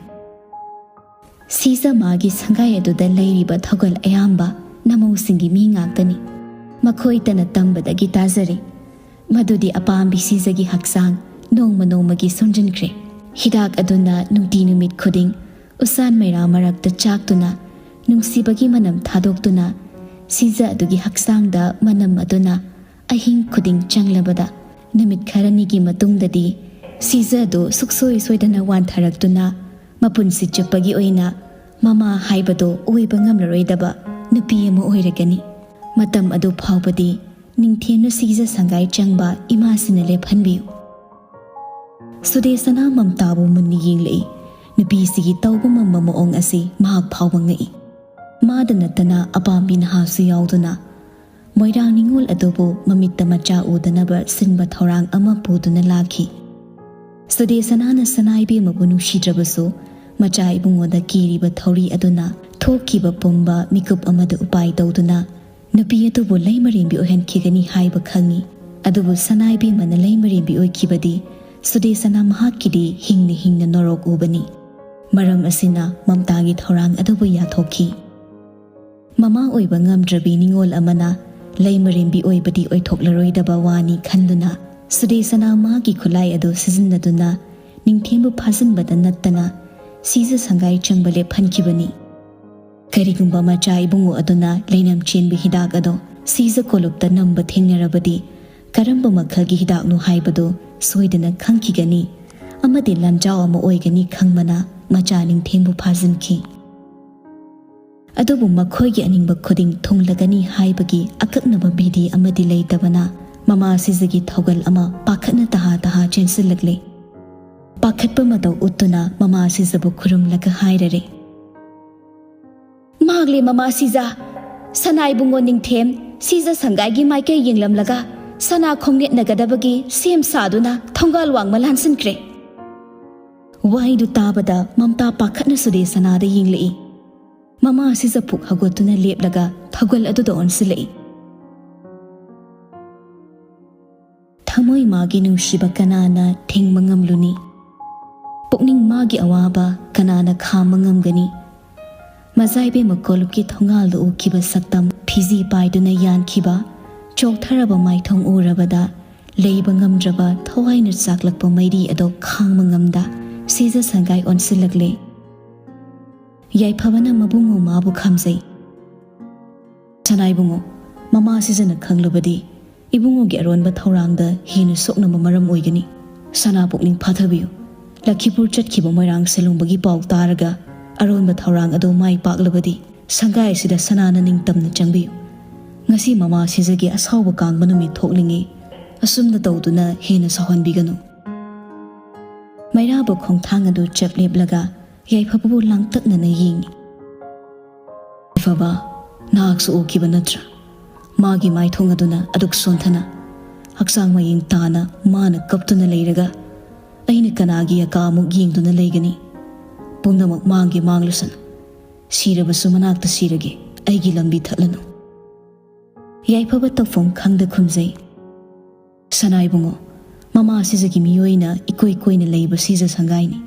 ꯁꯤꯖ ꯃꯥꯒꯤ ꯁꯪꯒꯥꯏ ꯑꯗꯨꯗ ꯂꯩꯔꯤꯕ ꯊꯧꯒꯜ ꯑꯌꯥꯝꯕ ꯅꯃꯧꯁꯤꯡꯒꯤ ꯃꯤ ꯉꯥꯛꯇꯅꯤ꯫ ꯃꯈꯣꯏꯇꯅ ꯇꯝꯕꯗꯒꯤ ꯇꯥꯖꯔꯦ꯫ ꯃꯗꯨꯗꯤ ꯑꯄꯥꯝꯕꯤ ꯁꯤꯖꯒꯤ ꯍꯛꯆꯥꯡ ꯅꯣꯡꯃ ꯅꯣꯡꯃꯒꯤ ꯁꯣꯟꯖꯤꯟꯈ꯭ꯔꯦ꯫ ꯍꯤꯗꯥꯛ ꯑꯗꯨꯅ ꯅꯨꯡꯇꯤ ꯅꯨꯃꯤꯠ ꯈꯨꯗꯤꯡ ꯎꯁꯥꯟ ꯃꯩꯔꯥ ꯃꯔꯛꯇ ꯆꯥꯛꯇꯨꯅ ꯅꯨꯡꯁꯤꯕꯒꯤ ꯃꯅꯝ ꯊꯥꯗꯣꯛꯇꯨꯅ ꯁꯤꯖ ꯑꯗꯨꯒꯤ ꯍꯛꯆꯥꯡꯗ ꯃꯅꯝ ꯑꯗꯨꯅ ꯑꯍꯤꯡ ꯈꯨꯗꯤꯡ ꯆꯪꯂꯕꯗ ꯅꯨꯃꯤꯠ ꯈꯔꯅꯤꯒꯤ ꯃꯇꯨꯡꯗꯗꯤ ꯁꯤꯖ ꯑꯗꯨ ꯁꯨꯛꯁꯣꯏ ꯁꯣꯏꯗꯅ ꯋꯥꯟꯊꯔꯛꯇꯨꯅ ꯃꯄꯨꯟꯁꯤ ꯆꯨꯞꯄꯒꯤ ꯑꯣꯏꯅ ꯃꯃꯥ ꯍꯥꯏꯕꯗꯣ ꯑꯣꯏꯕ ꯉꯝꯂꯔꯣꯏꯗꯕ ꯅꯨꯄꯤ ꯑꯃ ꯑꯣꯏꯔꯒꯅꯤ꯫ ꯃꯇꯝ ꯑꯗꯨ ꯐꯥꯎꯕꯗꯤ ꯅꯤꯡꯊꯦꯝꯅ ꯁꯤꯖ ꯁꯪꯒꯥꯏ ꯆꯪꯕ ꯏꯃꯥꯁꯤꯅ ꯂꯦꯞꯍꯟꯕꯤꯌꯨ꯫ ꯁꯨꯗꯦꯁꯅꯥ ꯃꯝꯇꯥꯕꯨ ꯃꯨꯟꯅ ꯌꯦꯡꯂꯛꯏ꯫ ꯅꯨꯄꯤꯁꯤꯒꯤ ꯇꯧꯕ ꯉꯝꯕ ꯃꯑꯣꯡ ꯑꯁꯤ ꯃꯍꯥꯛ ꯐꯥꯎꯕ ꯉꯛꯏ꯫ ꯃꯥꯗ ꯅꯠꯇꯅ ꯑꯄꯥꯝꯕꯤ ꯅꯍꯥꯁꯨ ꯌꯥꯎꯗꯨꯅ ꯃꯣꯏꯔꯥꯡ ꯅꯤꯉꯣꯜ ꯑꯗꯨꯕꯨ ꯃꯃꯤꯠꯇ ꯃꯆꯥ ꯎꯗꯅꯕ ꯁꯤꯟꯕ ꯊꯧꯔꯥꯡ ꯑꯃ ꯄꯨꯗꯨꯅ ꯂꯥꯛꯈꯤ꯫ ꯁꯨꯗꯦꯁꯅꯥꯅ ꯁꯅꯥꯏꯕꯦꯝꯃꯕꯨ ꯅꯨꯡꯁꯤꯗ꯭ꯔꯕꯁꯨ, ꯃꯆꯥ ꯏꯕꯨꯡꯉꯣꯗ ꯀꯤꯔꯤꯕ ꯊꯧꯔꯤ ꯑꯗꯨꯅ ꯊꯣꯛꯈꯤꯕ ꯄꯨꯝꯕ ꯃꯤꯀꯨꯞ ꯑꯃꯗ ꯎꯄꯥꯏ ꯇꯧꯗꯨꯅ ꯅꯨꯄꯤ ꯑꯗꯨꯕꯨ ꯂꯩꯃꯔꯦꯝꯕꯤ ꯑꯣꯏꯍꯟꯈꯤꯒꯅꯤ ꯍꯥꯏꯕ ꯈꯪꯏ꯫ ꯑꯗꯨꯕꯨ ꯁꯅꯥꯏꯕꯦꯝꯃꯅ ꯂꯩꯃꯔꯦꯝꯕꯤ ꯑꯣꯏꯈꯤꯕꯗꯤ ꯁꯨꯗꯦꯁꯅꯥ ꯃꯍꯥꯛꯀꯤꯗꯤ ꯍꯤꯡꯅ ꯍꯤꯡꯅ ꯅꯣꯔꯣꯛ ꯎꯕꯅꯤ꯫ ꯃꯔꯝ ꯑꯁꯤꯅ ꯃꯝꯇꯥꯒꯤ ꯊꯧꯔꯥꯡ ꯑꯗꯨꯕꯨ ꯌꯥꯊꯣꯛꯈꯤ꯫ ꯃꯃꯥ ꯑꯣꯏꯕ ꯉꯝꯗ꯭ꯔꯕꯤ ꯅꯤꯉꯣꯜ ꯑꯃꯅ ꯂꯩꯃꯔꯦꯝꯕꯤ ꯑꯣꯏꯕꯗꯤ ꯑꯣꯏꯊꯣꯛꯂꯔꯣꯏꯗꯕ ꯋꯥꯅꯤ ꯈꯟꯗꯨꯅ, ꯁꯨꯗꯦꯁꯅꯥ ꯃꯥꯒꯤ ꯈꯨꯠꯂꯥꯏ ꯑꯗꯨ ꯁꯤꯖꯤꯟꯅꯗꯨꯅ ꯅꯤꯡꯊꯦꯝꯕꯨ ꯐꯥꯖꯤꯟꯕꯗ ꯅꯠꯇꯅ ꯁꯤꯖ ꯁꯪꯒꯥꯏ ꯆꯪꯕ ꯂꯦꯞꯍꯟꯈꯤꯕꯅꯤ꯫ ꯀꯔꯤꯒꯨꯝꯕ ꯃꯆꯥ ꯏꯕꯨꯡꯉꯣ ꯑꯗꯨꯅ ꯂꯩꯅꯝ ꯆꯦꯟꯕ ꯍꯤꯗꯥꯛ ꯑꯗꯣ ꯁꯤꯖ ꯀꯣꯂꯨꯞꯇ ꯅꯝꯕ ꯊꯦꯡꯅꯔꯕꯗꯤ, ꯀꯔꯝꯕ ꯃꯈꯜꯒꯤ ꯍꯤꯗꯥꯛꯅꯣ ꯍꯥꯏꯕꯗꯨ ꯁꯣꯏꯗꯅ ꯈꯪꯈꯤꯒꯅꯤ ꯑꯃꯗꯤ ꯂꯥꯟꯖꯥꯎ ꯑꯃ ꯑꯣꯏꯒꯅꯤ ꯈꯪꯕꯅ ꯃꯆꯥ ꯅꯤꯡꯊꯦꯝꯕꯨ ꯐꯥꯖꯤꯟꯈꯤ꯫ ꯑꯗꯨꯕꯨ ꯃꯈꯣꯏꯒꯤ ꯑꯅꯤꯡꯕ ꯈꯨꯗꯤꯡ ꯊꯨꯡꯂꯒꯅꯤ ꯍꯥꯏꯕꯒꯤ ꯑꯀꯛꯅꯕ ꯕꯤꯙꯤ ꯑꯃꯗꯤ ꯂꯩꯇꯕꯅ, ꯃꯃꯥ ꯁꯤꯖꯒꯤ ꯊꯧꯒꯜ ꯑꯃ ꯄꯥꯈꯠꯅ ꯇꯍꯥ ꯇꯍꯥ ꯆꯦꯟꯁꯤꯜꯂꯛꯂꯦ꯫ ꯄꯥꯈꯠꯄ ꯃꯇꯧ ꯎꯠꯇꯨꯅ ꯃꯃꯥ ꯁꯤꯖꯕꯨ ꯈꯨꯔꯨꯝꯂꯒ ꯍꯥꯏꯔꯔꯦ, "ꯃꯥꯡꯂꯦ ꯃꯃꯥ ꯁꯤꯖ! ꯁꯅꯥꯏꯕꯨꯡꯉꯣ ꯅꯤꯡꯊꯦꯝ ꯁꯤꯖ ꯁꯪꯒꯥꯏꯒꯤ ꯃꯥꯏꯀꯩ ꯌꯦꯡꯂꯝꯂꯒ ꯁꯅꯥ ꯈꯣꯡꯅꯦꯠꯅꯒꯗꯕꯒꯤ ꯁꯦꯝ ꯁꯥꯗꯨꯅ ꯊꯣꯡꯒꯥꯜ ꯋꯥꯡꯃ ꯂꯥꯟꯁꯤꯟꯈ꯭ꯔꯦ꯫" ꯋꯥꯍꯩꯗꯨ ꯇꯥꯕꯗ ꯃꯝꯇꯥ ꯄꯥꯈꯠꯅ ꯁꯨꯗꯦꯁꯅꯥꯗ ꯌꯦꯡꯂꯛꯏ꯫ ꯃꯃꯥ ꯁꯤꯖ ꯄꯨꯛ ꯍꯧꯒꯠꯇꯨꯅ ꯂꯦꯞꯂꯒ ꯊꯧꯒꯜ ꯑꯗꯨꯗ ꯑꯣꯟꯁꯤꯜꯂꯛꯏ꯫ ꯊꯃꯣꯏ ꯃꯥꯒꯤ ꯅꯨꯡꯁꯤꯕ ꯀꯅꯥꯅ ꯊꯤꯡꯕ ꯉꯝꯂꯨꯅꯤ? ꯄꯨꯛꯅꯤꯡ ꯃꯥꯒꯤ ꯑꯋꯥꯕ ꯀꯅꯥꯅ ꯈꯥꯝꯕ ꯉꯝꯒꯅꯤ? ꯃꯖꯥꯏꯕꯦꯝꯃ ꯀꯣꯂꯨꯞꯀꯤ ꯊꯣꯡꯒꯥꯜꯗ ꯎꯈꯤꯕ ꯁꯛꯇꯝ ꯐꯤꯖꯤ ꯄꯥꯏꯗꯨꯅ ꯌꯥꯟꯈꯤꯕ, ꯆꯣꯛꯊꯔꯕ ꯃꯥꯏꯊꯣꯡ ꯎꯔꯕꯗ ꯂꯩꯕ ꯉꯝꯗ꯭ꯔꯕ ꯊꯋꯥꯏꯅ ꯆꯥꯛꯂꯛꯄ ꯃꯩꯔꯤ ꯑꯗꯣ ꯈꯥꯡꯕ ꯉꯝꯗ ꯁꯤꯖ ꯁꯪꯒꯥꯏ ꯑꯣꯟꯁꯤꯜꯂꯛꯂꯦ꯫ ꯌꯥꯏꯐꯕꯅ ꯃꯕꯨꯡꯉꯣ ꯃꯥꯕꯨ ꯈꯥꯝꯖꯩ꯫ "ꯁꯅꯥꯏꯕꯨꯡꯉꯣ, ꯃꯃꯥ ꯁꯤꯖꯅ ꯈꯪꯂꯕꯗꯤ ꯏꯕꯨꯡꯉꯣꯒꯤ ꯑꯔꯣꯟꯕ ꯊꯧꯔꯥꯡꯗ ꯍꯦꯟꯅ ꯁꯣꯛꯅꯕ ꯃꯔꯝ ꯑꯣꯏꯒꯅꯤ꯫ ꯁꯅꯥ ꯄꯨꯛꯅꯤꯡ ꯐꯥꯊꯕꯤꯌꯨ꯫ ꯂꯈꯤꯄꯨꯔ ꯆꯠꯈꯤꯕ ꯃꯣꯏꯔꯥꯡ ꯁꯦꯂꯨꯡꯕꯒꯤ ꯄꯥꯎ ꯇꯥꯔꯒ ꯑꯔꯣꯟꯕ ꯊꯧꯔꯥꯡ ꯑꯗꯨ ꯃꯥꯏ ꯄꯥꯛꯂꯕꯗꯤ ꯁꯪꯒꯥꯏ ꯑꯁꯤꯗ ꯁꯅꯥꯅ ꯅꯤꯡꯇꯝꯅ ꯆꯪꯕꯤꯌꯨ꯫ ꯉꯁꯤ ꯃꯃꯥ ꯁꯤꯖꯒꯤ ꯑꯁꯥꯎꯕ ꯀꯥꯡꯕ ꯅꯨꯃꯤꯠ ꯊꯣꯛꯂꯤꯉꯩ ꯑꯁꯨꯝꯅ ꯇꯧꯗꯨꯅ ꯍꯦꯟꯅ ꯁꯥꯎꯍꯟꯕꯤꯒꯅꯨ꯫" ꯃꯩꯔꯥꯕ ꯈꯣꯡꯊꯥꯡ ꯑꯗꯨ ꯆꯞ ꯂꯦꯞꯂꯒ ꯌꯥꯏꯐꯕꯕꯨ ꯂꯥꯡꯇꯛꯅꯅ ꯌꯦꯡꯏ꯫ "ꯌꯥꯏꯐꯕ, ꯅꯍꯥꯛꯁꯨ ꯎꯈꯤꯕ ꯅꯠꯇ꯭ꯔꯥ? ꯃꯥꯒꯤ ꯃꯥꯏꯊꯣꯡ ꯑꯗꯨꯅ ꯑꯗꯨꯛ ꯁꯣꯟꯊꯅ, ꯍꯛꯆꯥꯡ ꯃꯌꯦꯡ ꯇꯥꯅ ꯃꯥꯅ ꯀꯞꯇꯨꯅ ꯂꯩꯔꯒ, ꯑꯩꯅ ꯀꯅꯥꯒꯤ ꯑꯀꯥ ꯑꯃꯨꯛ ꯌꯦꯡꯗꯨꯅ ꯂꯩꯒꯅꯤ? ꯄꯨꯝꯅꯃꯛ ꯃꯥꯡꯒꯦ ꯃꯥꯡꯂꯁꯅꯨ꯫ ꯁꯤꯔꯕꯁꯨ ꯃꯅꯥꯛꯇ ꯁꯤꯔꯒꯦ, ꯑꯩꯒꯤ ꯂꯝꯕꯤ ꯊꯠꯂꯅꯨ꯫ ꯌꯥꯏꯐꯕ ꯇꯧꯐꯝ ꯈꯪꯗ ꯈꯨꯝꯖꯩ, "ꯁꯅꯥ ꯏꯕꯨꯡꯉꯣ, ꯃꯃꯥ ꯁꯤꯖꯒꯤ ꯃꯤꯑꯣꯏꯅ ꯏꯀꯣꯏ ꯀꯣꯏꯅ ꯂꯩꯕ ꯁꯤꯖ ꯁꯪꯒꯥꯏꯅꯤ꯫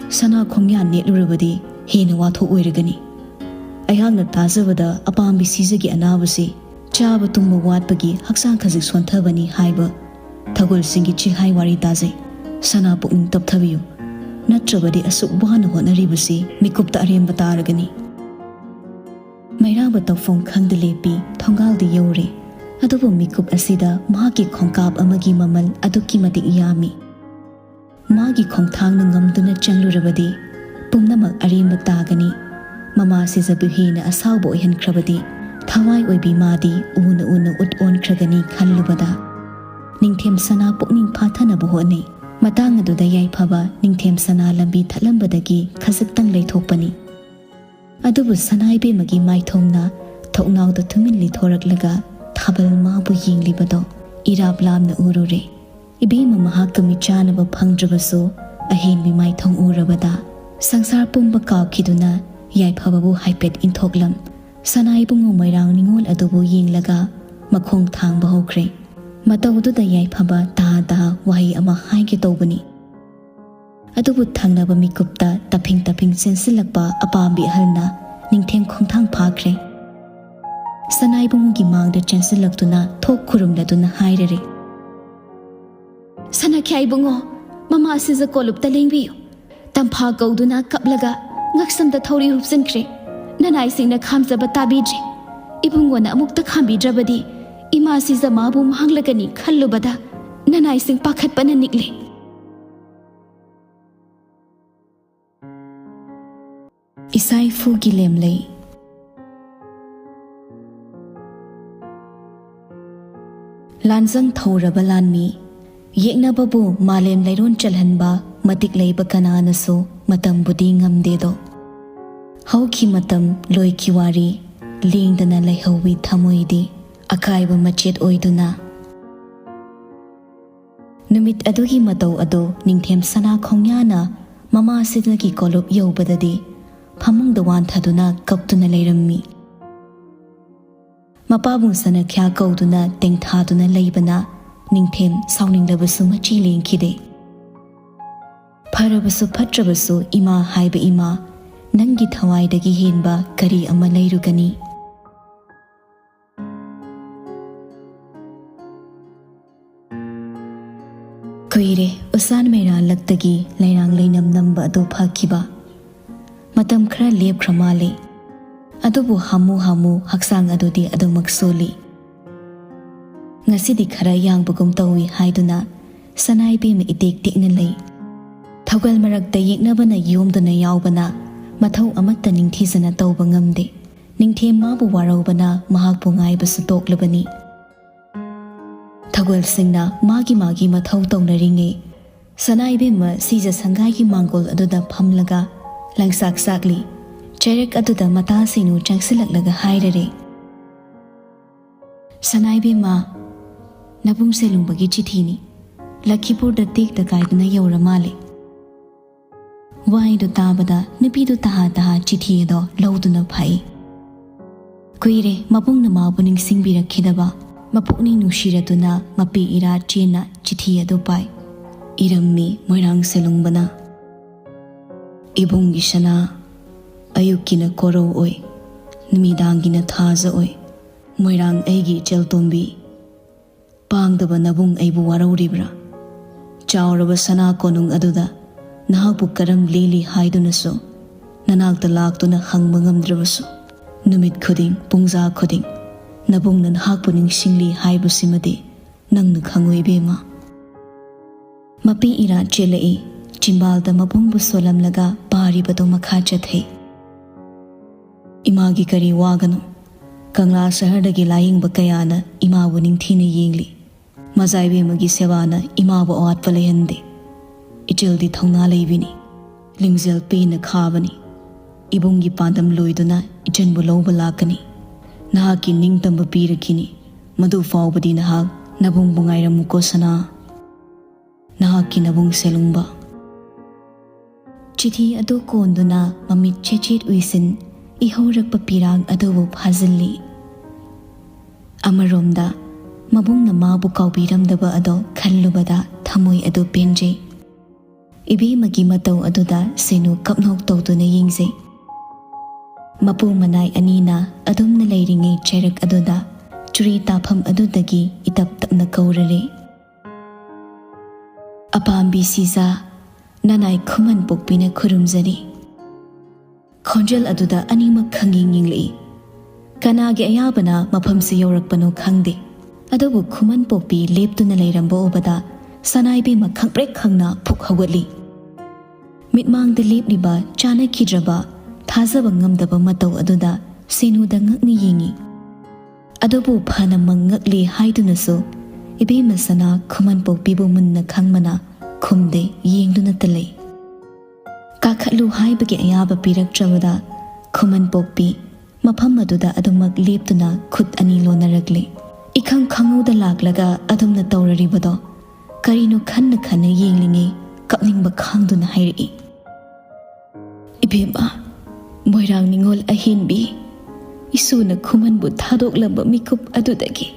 ꯁꯅꯥ ꯈꯣꯡꯌꯥꯟ ꯅꯦꯠꯂꯨꯔꯕꯗꯤ ꯍꯦꯟꯅ ꯋꯥꯊꯣꯛ ꯑꯣꯏꯔꯒꯅꯤ꯫ ꯑꯩꯍꯥꯛꯅ ꯇꯥꯖꯕꯗ ꯑꯄꯥꯝꯕꯤ ꯁꯤꯖꯒꯤ ꯑꯅꯥꯕꯁꯤ ꯆꯥꯕ ꯇꯨꯝꯕ ꯋꯥꯠꯄꯒꯤ ꯍꯛꯆꯥꯡ ꯈꯖꯤꯛ ꯁꯣꯟꯊꯕꯅꯤ ꯍꯥꯏꯕ ꯊꯧꯒꯜꯁꯤꯡꯒꯤ ꯆꯤꯍꯥꯏ ꯋꯥꯔꯤ ꯇꯥꯖꯩ꯫ ꯁꯅꯥ ꯄꯨꯛꯅꯤꯡ ꯇꯞꯊꯕꯤꯌꯨ, ꯅꯠꯇ꯭ꯔꯕꯗꯤ ꯑꯁꯨꯛ ꯋꯥꯅ ꯍꯣꯠꯅꯔꯤꯕꯁꯤ ꯃꯤꯀꯨꯞꯇ ꯑꯔꯦꯝꯕ ꯇꯥꯔꯒꯅꯤ꯫" ꯃꯩꯔꯥꯕ ꯇꯧꯐꯝ ꯈꯪꯗ ꯂꯦꯞꯄꯤ, ꯊꯣꯡꯒꯥꯜꯗꯤ ꯌꯧꯔꯦ꯫ ꯑꯗꯨꯕꯨ ꯃꯤꯀꯨꯞ ꯑꯁꯤꯗ ꯃꯍꯥꯛꯀꯤ ꯈꯣꯡꯀꯥꯞ ꯑꯃꯒꯤ ꯃꯃꯜ ꯑꯗꯨꯛꯀꯤ ꯃꯇꯤꯛ ꯌꯥꯝꯃꯤ꯫ ꯃꯥꯒꯤ ꯈꯣꯡꯊꯥꯡꯅ ꯉꯝꯗꯨꯅ ꯆꯪꯂꯨꯔꯕꯗꯤ ꯄꯨꯝꯅꯃꯛ ꯑꯔꯦꯝꯕ ꯇꯥꯒꯅꯤ꯫ ꯃꯃꯥ ꯁꯤꯖꯕꯨ ꯍꯦꯟꯅ ꯑꯁꯥꯎꯕ ꯑꯣꯏꯍꯟꯈ꯭ꯔꯕꯗꯤ ꯊꯋꯥꯏ ꯑꯣꯏꯕꯤ ꯃꯥꯗꯤ ꯎꯅ ꯎꯅ ꯎꯠ ꯑꯣꯟꯈ꯭ꯔꯒꯅꯤ ꯈꯜꯂꯨꯕꯗ ꯅꯤꯡꯊꯦꯝ ꯁꯅꯥ ꯄꯨꯛꯅꯤꯡ ꯐꯥꯊꯅꯕ ꯍꯣꯠꯅꯩ꯫ ꯃꯇꯥꯡ ꯑꯗꯨꯗ ꯌꯥꯏꯐꯕ ꯅꯤꯡꯊꯦꯝ ꯁꯅꯥ ꯂꯝꯕꯤ ꯊꯠꯂꯝꯕꯗꯒꯤ ꯈꯖꯤꯛꯇꯪ ꯂꯩꯊꯣꯛꯄꯅꯤ꯫ ꯑꯗꯨꯕꯨ ꯁꯅꯥ ꯏꯕꯦꯝꯃꯒꯤ ꯃꯥꯏꯊꯣꯡꯅ ꯊꯣꯡꯅꯥꯎꯗ ꯇꯨꯃꯤꯟ ꯂꯤꯊꯣꯔꯛꯂꯒ ꯊꯥꯕꯜ ꯃꯥꯕꯨ ꯌꯦꯡꯂꯤꯕꯗꯣ ꯏꯔꯥꯞ ꯂꯥꯞꯅ ꯎꯔꯨꯔꯦ꯫ ꯏꯕꯦꯝꯃ ꯃꯍꯥꯛꯀ ꯃꯤꯆꯥꯟꯅꯕ ꯐꯪꯗ꯭ꯔꯕꯁꯨ ꯑꯍꯦꯟꯕꯤ ꯃꯥꯏꯊꯣꯡ ꯎꯔꯕꯗ ꯁꯪꯁꯥꯔ ꯄꯨꯝꯕ ꯀꯥꯎꯈꯤꯗꯨꯅ ꯌꯥꯏꯐꯕꯕꯨ ꯍꯥꯏꯐꯦꯠ ꯏꯟꯊꯣꯛꯂꯝ꯫ ꯁꯅꯥ ꯏꯕꯨꯡꯉꯣ ꯃꯣꯏꯔꯥꯡ ꯅꯤꯉꯣꯜ ꯑꯗꯨꯕꯨ ꯌꯦꯡꯂꯒ ꯃꯈꯣꯡ ꯊꯥꯡꯕ ꯍꯧꯈ꯭ꯔꯦ꯫ ꯃꯇꯧꯗꯨꯗ ꯌꯥꯏꯐꯕ ꯇꯥ ꯇꯥ ꯋꯥꯍꯩ ꯑꯃ ꯍꯥꯏꯒꯦ ꯇꯧꯕꯅꯤ꯫ ꯑꯗꯨꯕꯨ ꯊꯪꯅꯕ ꯃꯤꯀꯨꯞꯇ ꯇꯞꯐꯤꯡ ꯇꯞꯐꯤꯡ ꯆꯦꯟꯁꯤꯜꯂꯛꯄ ꯑꯄꯥꯝꯕꯤ ꯑꯍꯜꯅ ꯅꯤꯡꯊꯦꯝ ꯈꯣꯡꯊꯥꯡ ꯐꯥꯈ꯭ꯔꯦ꯫ ꯁꯅꯥ ꯏꯕꯨꯡꯉꯣꯒꯤ ꯃꯥꯡꯗ ꯆꯦꯟꯁꯤꯜꯂꯛꯇꯨꯅ ꯊꯣꯛ ꯈꯨꯔꯨꯝꯂꯗꯨꯅ ꯍꯥꯏꯔꯔꯦ, "ꯁꯅꯥꯈ꯭ꯌꯥ ꯏꯕꯨꯡꯉꯣ, ꯃꯃꯥ ꯁꯤꯖ ꯀꯣꯂꯨꯞꯇ ꯂꯦꯡꯕꯤꯌꯨ꯫ ꯇꯝꯐꯥ ꯀꯧꯗꯨꯅ ꯀꯞꯂꯒ ꯉꯛꯁꯝꯗ ꯊꯧꯔꯤ ꯍꯨꯞꯆꯤꯟꯈ꯭ꯔꯦ꯫ ꯅꯅꯥꯏꯁꯤꯡꯅ ꯈꯥꯝꯖꯕ ꯇꯥꯕꯤꯗ꯭ꯔꯦ꯫ ꯏꯕꯨꯡꯉꯣꯅ ꯑꯃꯨꯛꯇ ꯈꯥꯝꯕꯤꯗ꯭ꯔꯕꯗꯤ ꯏꯃꯥ ꯁꯤꯖ ꯃꯥꯕꯨ ꯃꯥꯡꯂꯒꯅꯤ ꯈꯜꯂꯨꯕꯗ ꯅꯅꯥꯏꯁꯤꯡ ꯄꯥꯈꯠꯄꯅ ꯅꯤꯛꯂꯦ꯫" ꯏꯁꯥ ꯏꯐꯨꯒꯤ ꯂꯦꯝꯂꯩ꯫ ꯂꯥꯟꯖꯪ ꯊꯧꯔꯕ ꯂꯥꯟꯃꯤ, ꯌꯦꯛꯅꯕꯕꯨ ꯃꯥꯂꯦꯝ ꯂꯩꯔꯣꯟ ꯆꯜꯍꯟꯕ ꯃꯇꯤꯛ ꯂꯩꯕ ꯀꯅꯥꯅꯁꯨ ꯃꯇꯝꯕꯨꯗꯤ ꯉꯝꯗꯦꯗꯣ꯫ ꯍꯧꯈꯤ ꯃꯇꯝ, ꯂꯣꯏꯈꯤ ꯋꯥꯔꯤ, ꯂꯦꯡꯗꯅ ꯂꯩꯍꯧꯋꯤ ꯊꯃꯣꯏꯗꯤ ꯑꯀꯥꯏꯕ ꯃꯆꯦꯠ ꯑꯣꯏꯗꯨꯅ꯫ ꯅꯨꯃꯤꯠ ꯑꯗꯨꯒꯤ ꯃꯇꯧ ꯑꯗꯨ ꯅꯤꯡꯊꯦꯝ ꯁꯅꯥ ꯈꯣꯡꯌꯥꯅ ꯃꯃꯥꯁꯤꯗꯒꯤ ꯀꯣꯂꯨꯞ ꯌꯧꯕꯗꯗꯤ ꯐꯃꯨꯡꯗ ꯋꯥꯟꯊꯗꯨꯅ ꯀꯞꯇꯨꯅ ꯂꯩꯔꯝꯃꯤ꯫ ꯃꯄꯥꯕꯨꯡ ꯁꯅꯈ꯭ꯌꯥ ꯀꯧꯗꯨꯅ ꯇꯦꯡꯊꯥꯗꯨꯅ ꯂꯩꯕꯅ ꯅꯤꯡꯊꯦꯝ ꯁꯥꯎꯅꯤꯡꯂꯕꯁꯨ ꯃꯆꯤ ꯂꯦꯡꯈꯤꯗꯦ꯫ "ꯐꯔꯕꯁꯨ ꯐꯠꯇ꯭ꯔꯕꯁꯨ ꯏꯃꯥ ꯍꯥꯏꯕ ꯏꯃꯥ, ꯅꯪꯒꯤ ꯊꯋꯥꯏꯗꯒꯤ ꯍꯦꯟꯕ ꯀꯔꯤ ꯑꯃ ꯂꯩꯔꯨꯒꯅꯤ?" ꯀꯨꯏꯔꯦ ꯎꯁꯥꯟ ꯃꯩꯔꯥ ꯂꯛꯇꯒꯤ ꯂꯩꯔꯥꯡ ꯂꯩꯅꯝ ꯅꯝꯕ ꯑꯗꯨ ꯐꯈꯤꯕ꯫ ꯃꯇꯝ ꯈꯔ ꯂꯦꯞꯈ꯭ꯔ ꯃꯥꯜꯂꯦ꯫ ꯑꯗꯨꯕꯨ ꯍꯥꯃꯨ ꯍꯥꯃꯨ ꯍꯛꯆꯥꯡ ꯑꯗꯨꯗꯤ ꯑꯗꯨꯃꯛ ꯁꯣꯜꯂꯤ꯫ ꯉꯁꯤꯗꯤ ꯈꯔ ꯌꯥꯡꯕꯒꯨꯝ ꯇꯧꯏ ꯍꯥꯏꯗꯨꯅ ꯁꯅꯥꯏꯕꯦꯝꯃ ꯏꯇꯦꯛ ꯇꯦꯛꯅ ꯂꯩ꯫ ꯊꯧꯒꯜ ꯃꯔꯛꯇ ꯌꯦꯛꯅꯕꯅ ꯌꯣꯝꯗꯨꯅ ꯌꯥꯎꯕꯅ ꯃꯊꯧ ꯑꯃꯠꯇ ꯅꯤꯡꯊꯤꯖꯅ ꯇꯧꯕ ꯉꯝꯗꯦ꯫ ꯅꯤꯡꯊꯦꯝ ꯃꯥꯕꯨ ꯋꯥꯔꯧꯕꯅ ꯃꯍꯥꯛꯄꯨ ꯉꯥꯏꯕꯁꯨ ꯇꯣꯛꯂꯕꯅꯤ꯫ ꯊꯧꯒꯜꯁꯤꯡꯅ ꯃꯥꯒꯤ ꯃꯥꯒꯤ ꯃꯊꯧ ꯇꯧꯅꯔꯤꯉꯩ, ꯁꯅꯥ ꯏꯕꯦꯝꯃ ꯁꯤꯖ ꯁꯪꯒꯥꯏꯒꯤ ꯃꯥꯡꯒꯣꯜ ꯑꯗꯨꯗ ꯐꯝꯂꯒ ꯂꯪꯆꯥꯛ ꯆꯥꯛꯂꯤ꯫ ꯆꯩꯔꯛ ꯑꯗꯨꯗ ꯃꯇꯥꯁꯤꯡꯅꯨ ꯆꯪꯁꯤꯜꯂꯛꯂꯒ ꯍꯥꯏꯔꯔꯦ, "ꯁꯅꯥ ꯏꯕꯦꯝꯃ, ꯅꯕꯨꯡ ꯁꯦꯂꯨꯡꯕꯒꯤ ꯆꯤꯊꯤꯅꯤ꯫ ꯂꯈꯤꯄꯨꯔꯗ ꯇꯦꯛꯇ ꯀꯥꯏꯗꯅ ꯌꯧꯔ ꯃꯥꯜꯂꯦ꯫" ꯋꯥꯍꯩꯗꯨ ꯇꯥꯕꯗ ꯅꯨꯄꯤꯗꯨ ꯇꯍꯥ ꯇꯍꯥ ꯆꯤꯊꯤ ꯑꯗꯣ ꯂꯧꯗꯨꯅ ꯐꯥꯛꯏ꯫ ꯀꯨꯏꯔꯦ ꯃꯕꯨꯡꯅ ꯃꯥꯕꯨ ꯅꯤꯡꯁꯤꯡꯕꯤꯔꯛꯈꯤꯗꯕ꯫ ꯃꯄꯨꯛꯅꯤꯡ ꯅꯨꯡꯁꯤꯔꯗꯨꯅ ꯃꯄꯤ ꯏꯔꯥ ꯆꯦꯟꯅ ꯆꯤꯊꯤ ꯑꯗꯨ ꯄꯥꯏ꯫ ꯏꯔꯝꯃꯤ ꯃꯣꯏꯔꯥꯡ ꯁꯦꯂꯨꯡꯕꯅ, "ꯏꯕꯨꯡꯒꯤ ꯁꯅꯥ, ꯑꯌꯨꯛꯀꯤꯅ ꯀꯣꯔꯧ ꯑꯣꯏ, ꯅꯨꯃꯤꯗꯥꯡꯒꯤꯅ ꯊꯥꯖ ꯑꯣꯏ, ꯃꯣꯏꯔꯥꯡ ꯑꯩꯒꯤ ꯏꯆꯜ ꯇꯣꯝꯕꯤ꯫ ꯄꯥꯡꯗꯕ ꯅꯕꯨꯡ ꯑꯩꯕꯨ ꯋꯥꯔꯧꯔꯤꯕ꯭ꯔꯥ? ꯆꯥꯎꯔꯕ ꯁꯅꯥ ꯀꯣꯅꯨꯡ ꯑꯗꯨꯗ ꯅꯍꯥꯛꯄꯨ ꯀꯔꯝ ꯂꯦꯜꯂꯤ ꯍꯥꯏꯗꯨꯅꯁꯨ ꯅꯅꯥꯛꯇ ꯂꯥꯛꯇꯨꯅ ꯍꯪꯕ ꯉꯝꯗ꯭ꯔꯕꯁꯨ, ꯅꯨꯃꯤꯠ ꯈꯨꯗꯤꯡ, ꯄꯨꯡꯖꯥ ꯈꯨꯗꯤꯡ ꯅꯕꯨꯡꯅ ꯅꯍꯥꯛꯄꯨ ꯅꯤꯡꯁꯤꯡꯂꯤ ꯍꯥꯏꯕꯁꯤꯃꯗꯤ ꯅꯪꯅ ꯈꯪꯉꯨ ꯏꯕꯦꯝꯃ꯫" ꯃꯄꯤ ꯏꯔꯥ ꯆꯦꯜꯂꯛꯏ꯫ ꯆꯤꯝꯕꯥꯜꯗ ꯃꯕꯨꯡꯕꯨ ꯁꯣꯜꯂꯝꯂꯒ ꯄꯥꯔꯤꯕꯗꯨ ꯃꯈꯥ ꯆꯠꯊꯩ꯫ ꯏꯃꯥꯒꯤ ꯀꯔꯤ ꯋꯥꯒꯅꯣ? ꯀꯪꯂꯥ ꯁꯍꯔꯗꯒꯤ ꯂꯥꯌꯦꯡꯕ ꯀꯌꯥꯅ ꯏꯃꯥꯕꯨ ꯅꯤꯡꯊꯤꯅ ꯌꯦꯡꯂꯤ꯫ ꯃꯖꯥ ꯏꯕꯦꯝꯃꯒꯤ ꯁꯦꯕꯥꯅ ꯏꯃꯥꯕꯨ ꯑꯋꯥꯠꯄ ꯂꯩꯍꯟꯗꯦ꯫ ꯏꯆꯜꯗꯤ ꯊꯧꯅꯥ ꯂꯩꯕꯤꯅꯤ, ꯂꯤꯡꯖꯦꯜ ꯄꯦꯟꯅ ꯈꯥꯕꯅꯤ꯫ ꯏꯕꯨꯡꯒꯤ ꯄꯥꯟꯗꯝ ꯂꯣꯏꯗꯨꯅ ꯏꯆꯟꯕꯨ ꯂꯧꯕ ꯂꯥꯛꯀꯅꯤ꯫ ꯅꯍꯥꯛꯀꯤ ꯅꯤꯡꯇꯝꯕ ꯄꯤꯔꯛꯈꯤꯅꯤ꯫ ꯃꯗꯨ ꯐꯥꯎꯕꯗꯤ ꯅꯍꯥꯛ ꯅꯕꯨꯡꯕꯨ ꯉꯥꯏꯔꯝꯃꯨꯀꯣ ꯁꯅꯥ꯫ ꯅꯍꯥꯛꯀꯤ ꯅꯕꯨꯡ ꯁꯦꯂꯨꯡꯕ꯫ ꯆꯤꯊꯤ ꯑꯗꯨ ꯀꯣꯟꯗꯨꯅ ꯃꯃꯤꯠ ꯆꯦꯠ ꯆꯦꯠ ꯎꯏꯁꯤꯟ ꯏꯍꯧꯔꯛꯄ ꯄꯤꯔꯥꯡ ꯑꯗꯨꯕꯨ ꯐꯥꯖꯤꯜꯂꯤ꯫ ꯑꯃꯔꯣꯝꯗ, ꯃꯕꯨꯡꯅ ꯃꯥꯕꯨ ꯀꯥꯎꯕꯤꯔꯝꯗꯕ ꯑꯗꯣ ꯈꯜꯂꯨꯕꯗ ꯊꯃꯣꯏ ꯑꯗꯨ ꯄꯦꯟꯖꯩ꯫ ꯏꯕꯦꯝꯃꯒꯤ ꯃꯇꯧ ꯑꯗꯨꯗ ꯁꯦꯅꯨ ꯀꯞꯅꯣꯛ ꯇꯧꯗꯨꯅ ꯌꯦꯡꯖꯩ꯫ ꯃꯄꯨ ꯃꯅꯥꯏ ꯑꯅꯤꯅ ꯑꯗꯨꯝꯅ ꯂꯩꯔꯤꯉꯩ ꯆꯩꯔꯛ ꯑꯗꯨꯗ ꯆꯨꯔꯤ ꯇꯥꯐꯝ ꯑꯗꯨꯗꯒꯤ ꯏꯇꯞ ꯇꯞꯅ ꯀꯧꯔꯔꯦ꯫ "ꯑꯄꯥꯝꯕꯤ ꯁꯤꯖꯥ, ꯅꯅꯥꯏ ꯈꯨꯃꯟ ꯄꯣꯛꯄꯤꯅ ꯈꯨꯔꯨꯝꯖꯔꯤ꯫" ꯈꯣꯟꯖꯦꯜ ꯑꯗꯨꯗ ꯑꯅꯤꯃꯛ ꯈꯪꯌꯦꯡ ꯌꯦꯡꯂꯛꯏ꯫ ꯀꯅꯥꯒꯤ ꯑꯌꯥꯕꯅ ꯃꯐꯝꯁꯤ ꯌꯧꯔꯛꯄꯅꯣ ꯈꯪꯗꯦ, ꯑꯗꯨꯕꯨ ꯈꯨꯃꯟ ꯄꯣꯛꯄꯤ ꯂꯦꯞꯇꯨꯅ ꯂꯩꯔꯝꯕ ꯎꯕꯗ ꯁꯅꯥꯏꯕꯦꯝꯃ ꯈꯪꯄ꯭ꯔꯦꯛ ꯈꯪꯅ ꯐꯨꯛ ꯍꯧꯒꯠꯂꯤ꯫ ꯃꯤꯠꯃꯥꯡꯗ ꯂꯦꯞꯂꯤꯕ ꯆꯥꯅꯈꯤꯗ꯭ꯔꯕ, ꯊꯥꯖꯕ ꯉꯝꯗꯕ ꯃꯇꯧ ꯑꯗꯨꯗ ꯁꯦꯅꯨꯗ ꯉꯛꯅ ꯌꯦꯡꯉꯤ꯫ ꯑꯗꯨꯕꯨ ꯐꯅ ꯃꯪ ꯉꯛꯂꯤ ꯍꯥꯏꯗꯨꯅꯁꯨ ꯏꯕꯦꯝꯃ ꯁꯅꯥ ꯈꯨꯃꯟ ꯄꯣꯛꯄꯤꯕꯨ ꯃꯨꯟꯅ ꯈꯪꯕꯅ ꯈꯨꯝꯗꯦ, ꯌꯦꯡꯗꯨꯅꯇ ꯂꯩ꯫ ꯀꯥꯈꯠꯂꯨ ꯍꯥꯏꯕꯒꯤ ꯑꯌꯥꯕ ꯄꯤꯔꯛꯇ꯭ꯔꯕꯗ ꯈꯨꯃꯟ ꯄꯣꯛꯄꯤ ꯃꯐꯝ ꯑꯗꯨꯗ ꯑꯗꯨꯃꯛ ꯂꯦꯞꯇꯨꯅ ꯈꯨꯠ ꯑꯅꯤ ꯂꯣꯟꯅꯔꯛꯂꯦ꯫ ꯏꯈꯪ ꯈꯪꯍꯧꯗ ꯂꯥꯛꯂꯒ ꯑꯗꯨꯝꯅ ꯇꯧꯔꯔꯤꯕꯗꯣ ꯀꯔꯤꯅꯣ ꯈꯟꯅ ꯈꯟꯅ ꯌꯦꯡꯂꯤꯉꯩ ꯀꯞꯅꯤꯡꯕ ꯈꯥꯡꯗꯨꯅ ꯍꯥꯏꯔꯛꯏ, "ꯏꯕꯦꯝꯃ, ꯃꯣꯏꯔꯥꯡ ꯅꯤꯉꯣꯜ ꯑꯍꯦꯟꯕꯤ, ꯏꯁꯨꯅ ꯈꯨꯃꯟꯕꯨ ꯊꯥꯗꯣꯛꯂꯝꯕ ꯃꯤꯀꯨꯞ ꯑꯗꯨꯗꯒꯤ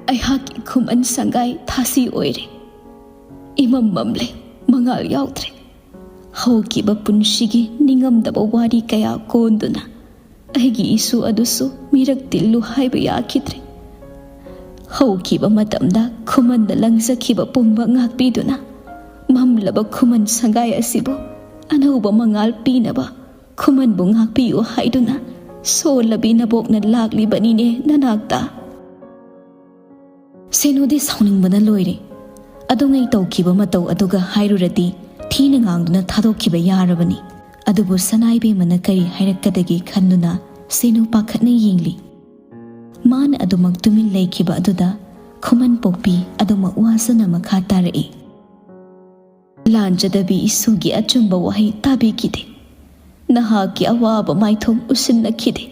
ꯑꯩꯍꯥꯛꯀꯤ ꯈꯨꯃꯟ ꯁꯪꯒꯥꯏ ꯊꯥꯁꯤ ꯑꯣꯏꯔꯦ꯫ ꯏꯃꯝ ꯃꯝꯂꯦ, ꯃꯉꯥꯜ ꯌꯥꯎꯗ꯭ꯔꯦ꯫ ꯍꯧꯈꯤꯕ ꯄꯨꯟꯁꯤꯒꯤ ꯅꯤꯡꯉꯝꯗꯕ ꯋꯥꯔꯤ ꯀꯌꯥ ꯀꯣꯟꯗꯨꯅ ꯑꯩꯒꯤ ꯏꯁꯨ ꯑꯗꯨꯁꯨ ꯃꯤꯔꯛ ꯇꯤꯜꯂꯨ ꯍꯥꯏꯕ ꯌꯥꯈꯤꯗ꯭ꯔꯦ꯫ ꯍꯧꯈꯤꯕ ꯃꯇꯝꯗ ꯈꯨꯃꯟꯅ ꯂꯪꯖꯈꯤꯕ ꯄꯨꯝꯕ ꯉꯥꯛꯄꯤꯗꯨꯅ ꯃꯝꯂꯕ ꯈꯨꯃꯟ ꯁꯪꯒꯥꯏ ꯑꯁꯤꯕꯨ ꯑꯅꯧꯕ ꯃꯉꯥꯜ ꯄꯤꯅꯕ ꯈꯨꯃꯟꯕꯨ ꯉꯥꯛꯄꯤꯌꯨ ꯍꯥꯏꯗꯨꯅ ꯁꯣꯜꯂꯕꯤ ꯅꯕꯣꯛꯅ ꯂꯥꯛꯂꯤꯕꯅꯤꯅꯦ ꯅꯅꯥꯛꯇ꯫" ꯁꯦꯅꯨꯗꯤ ꯁꯥꯎꯅꯤꯡꯕꯅ ꯂꯣꯏꯔꯦ꯫ ꯑꯗꯨꯉꯩ ꯇꯧꯈꯤꯕ ꯃꯇꯧ ꯑꯗꯨꯒ ꯍꯥꯏꯔꯨꯔꯗꯤ ꯊꯤꯅ ꯉꯥꯡꯗꯨꯅ ꯊꯥꯗꯣꯛꯈꯤꯕ ꯌꯥꯔꯕꯅꯤ꯫ ꯑꯗꯨꯕꯨ ꯁꯅꯥꯏꯕꯦꯝꯃꯅ ꯀꯔꯤ ꯍꯥꯏꯔꯛꯀꯗꯒꯦ ꯈꯟꯗꯨꯅ ꯁꯦꯅꯨ ꯄꯥꯈꯠꯅ ꯌꯦꯡꯂꯤ꯫ ꯃꯥꯅ ꯑꯗꯨꯃꯛ ꯇꯨꯃꯤꯟ ꯂꯩꯈꯤꯕ ꯑꯗꯨꯗ ꯈꯨꯃꯟ ꯄꯣꯛꯄꯤ ꯑꯗꯨꯃꯛ ꯋꯥꯖꯅ ꯃꯈꯥ ꯇꯥꯔꯛꯏ꯫ "ꯂꯥꯟꯖꯗꯕꯤ ꯏꯁꯨꯒꯤ ꯑꯆꯨꯝꯕ ꯋꯥꯍꯩ ꯇꯥꯕꯤꯈꯤꯗꯦ꯫ ꯅꯍꯥꯛꯀꯤ ꯑꯋꯥꯕ ꯃꯥꯏꯊꯣꯡ ꯎꯁꯤꯟꯅꯈꯤꯗꯦ꯫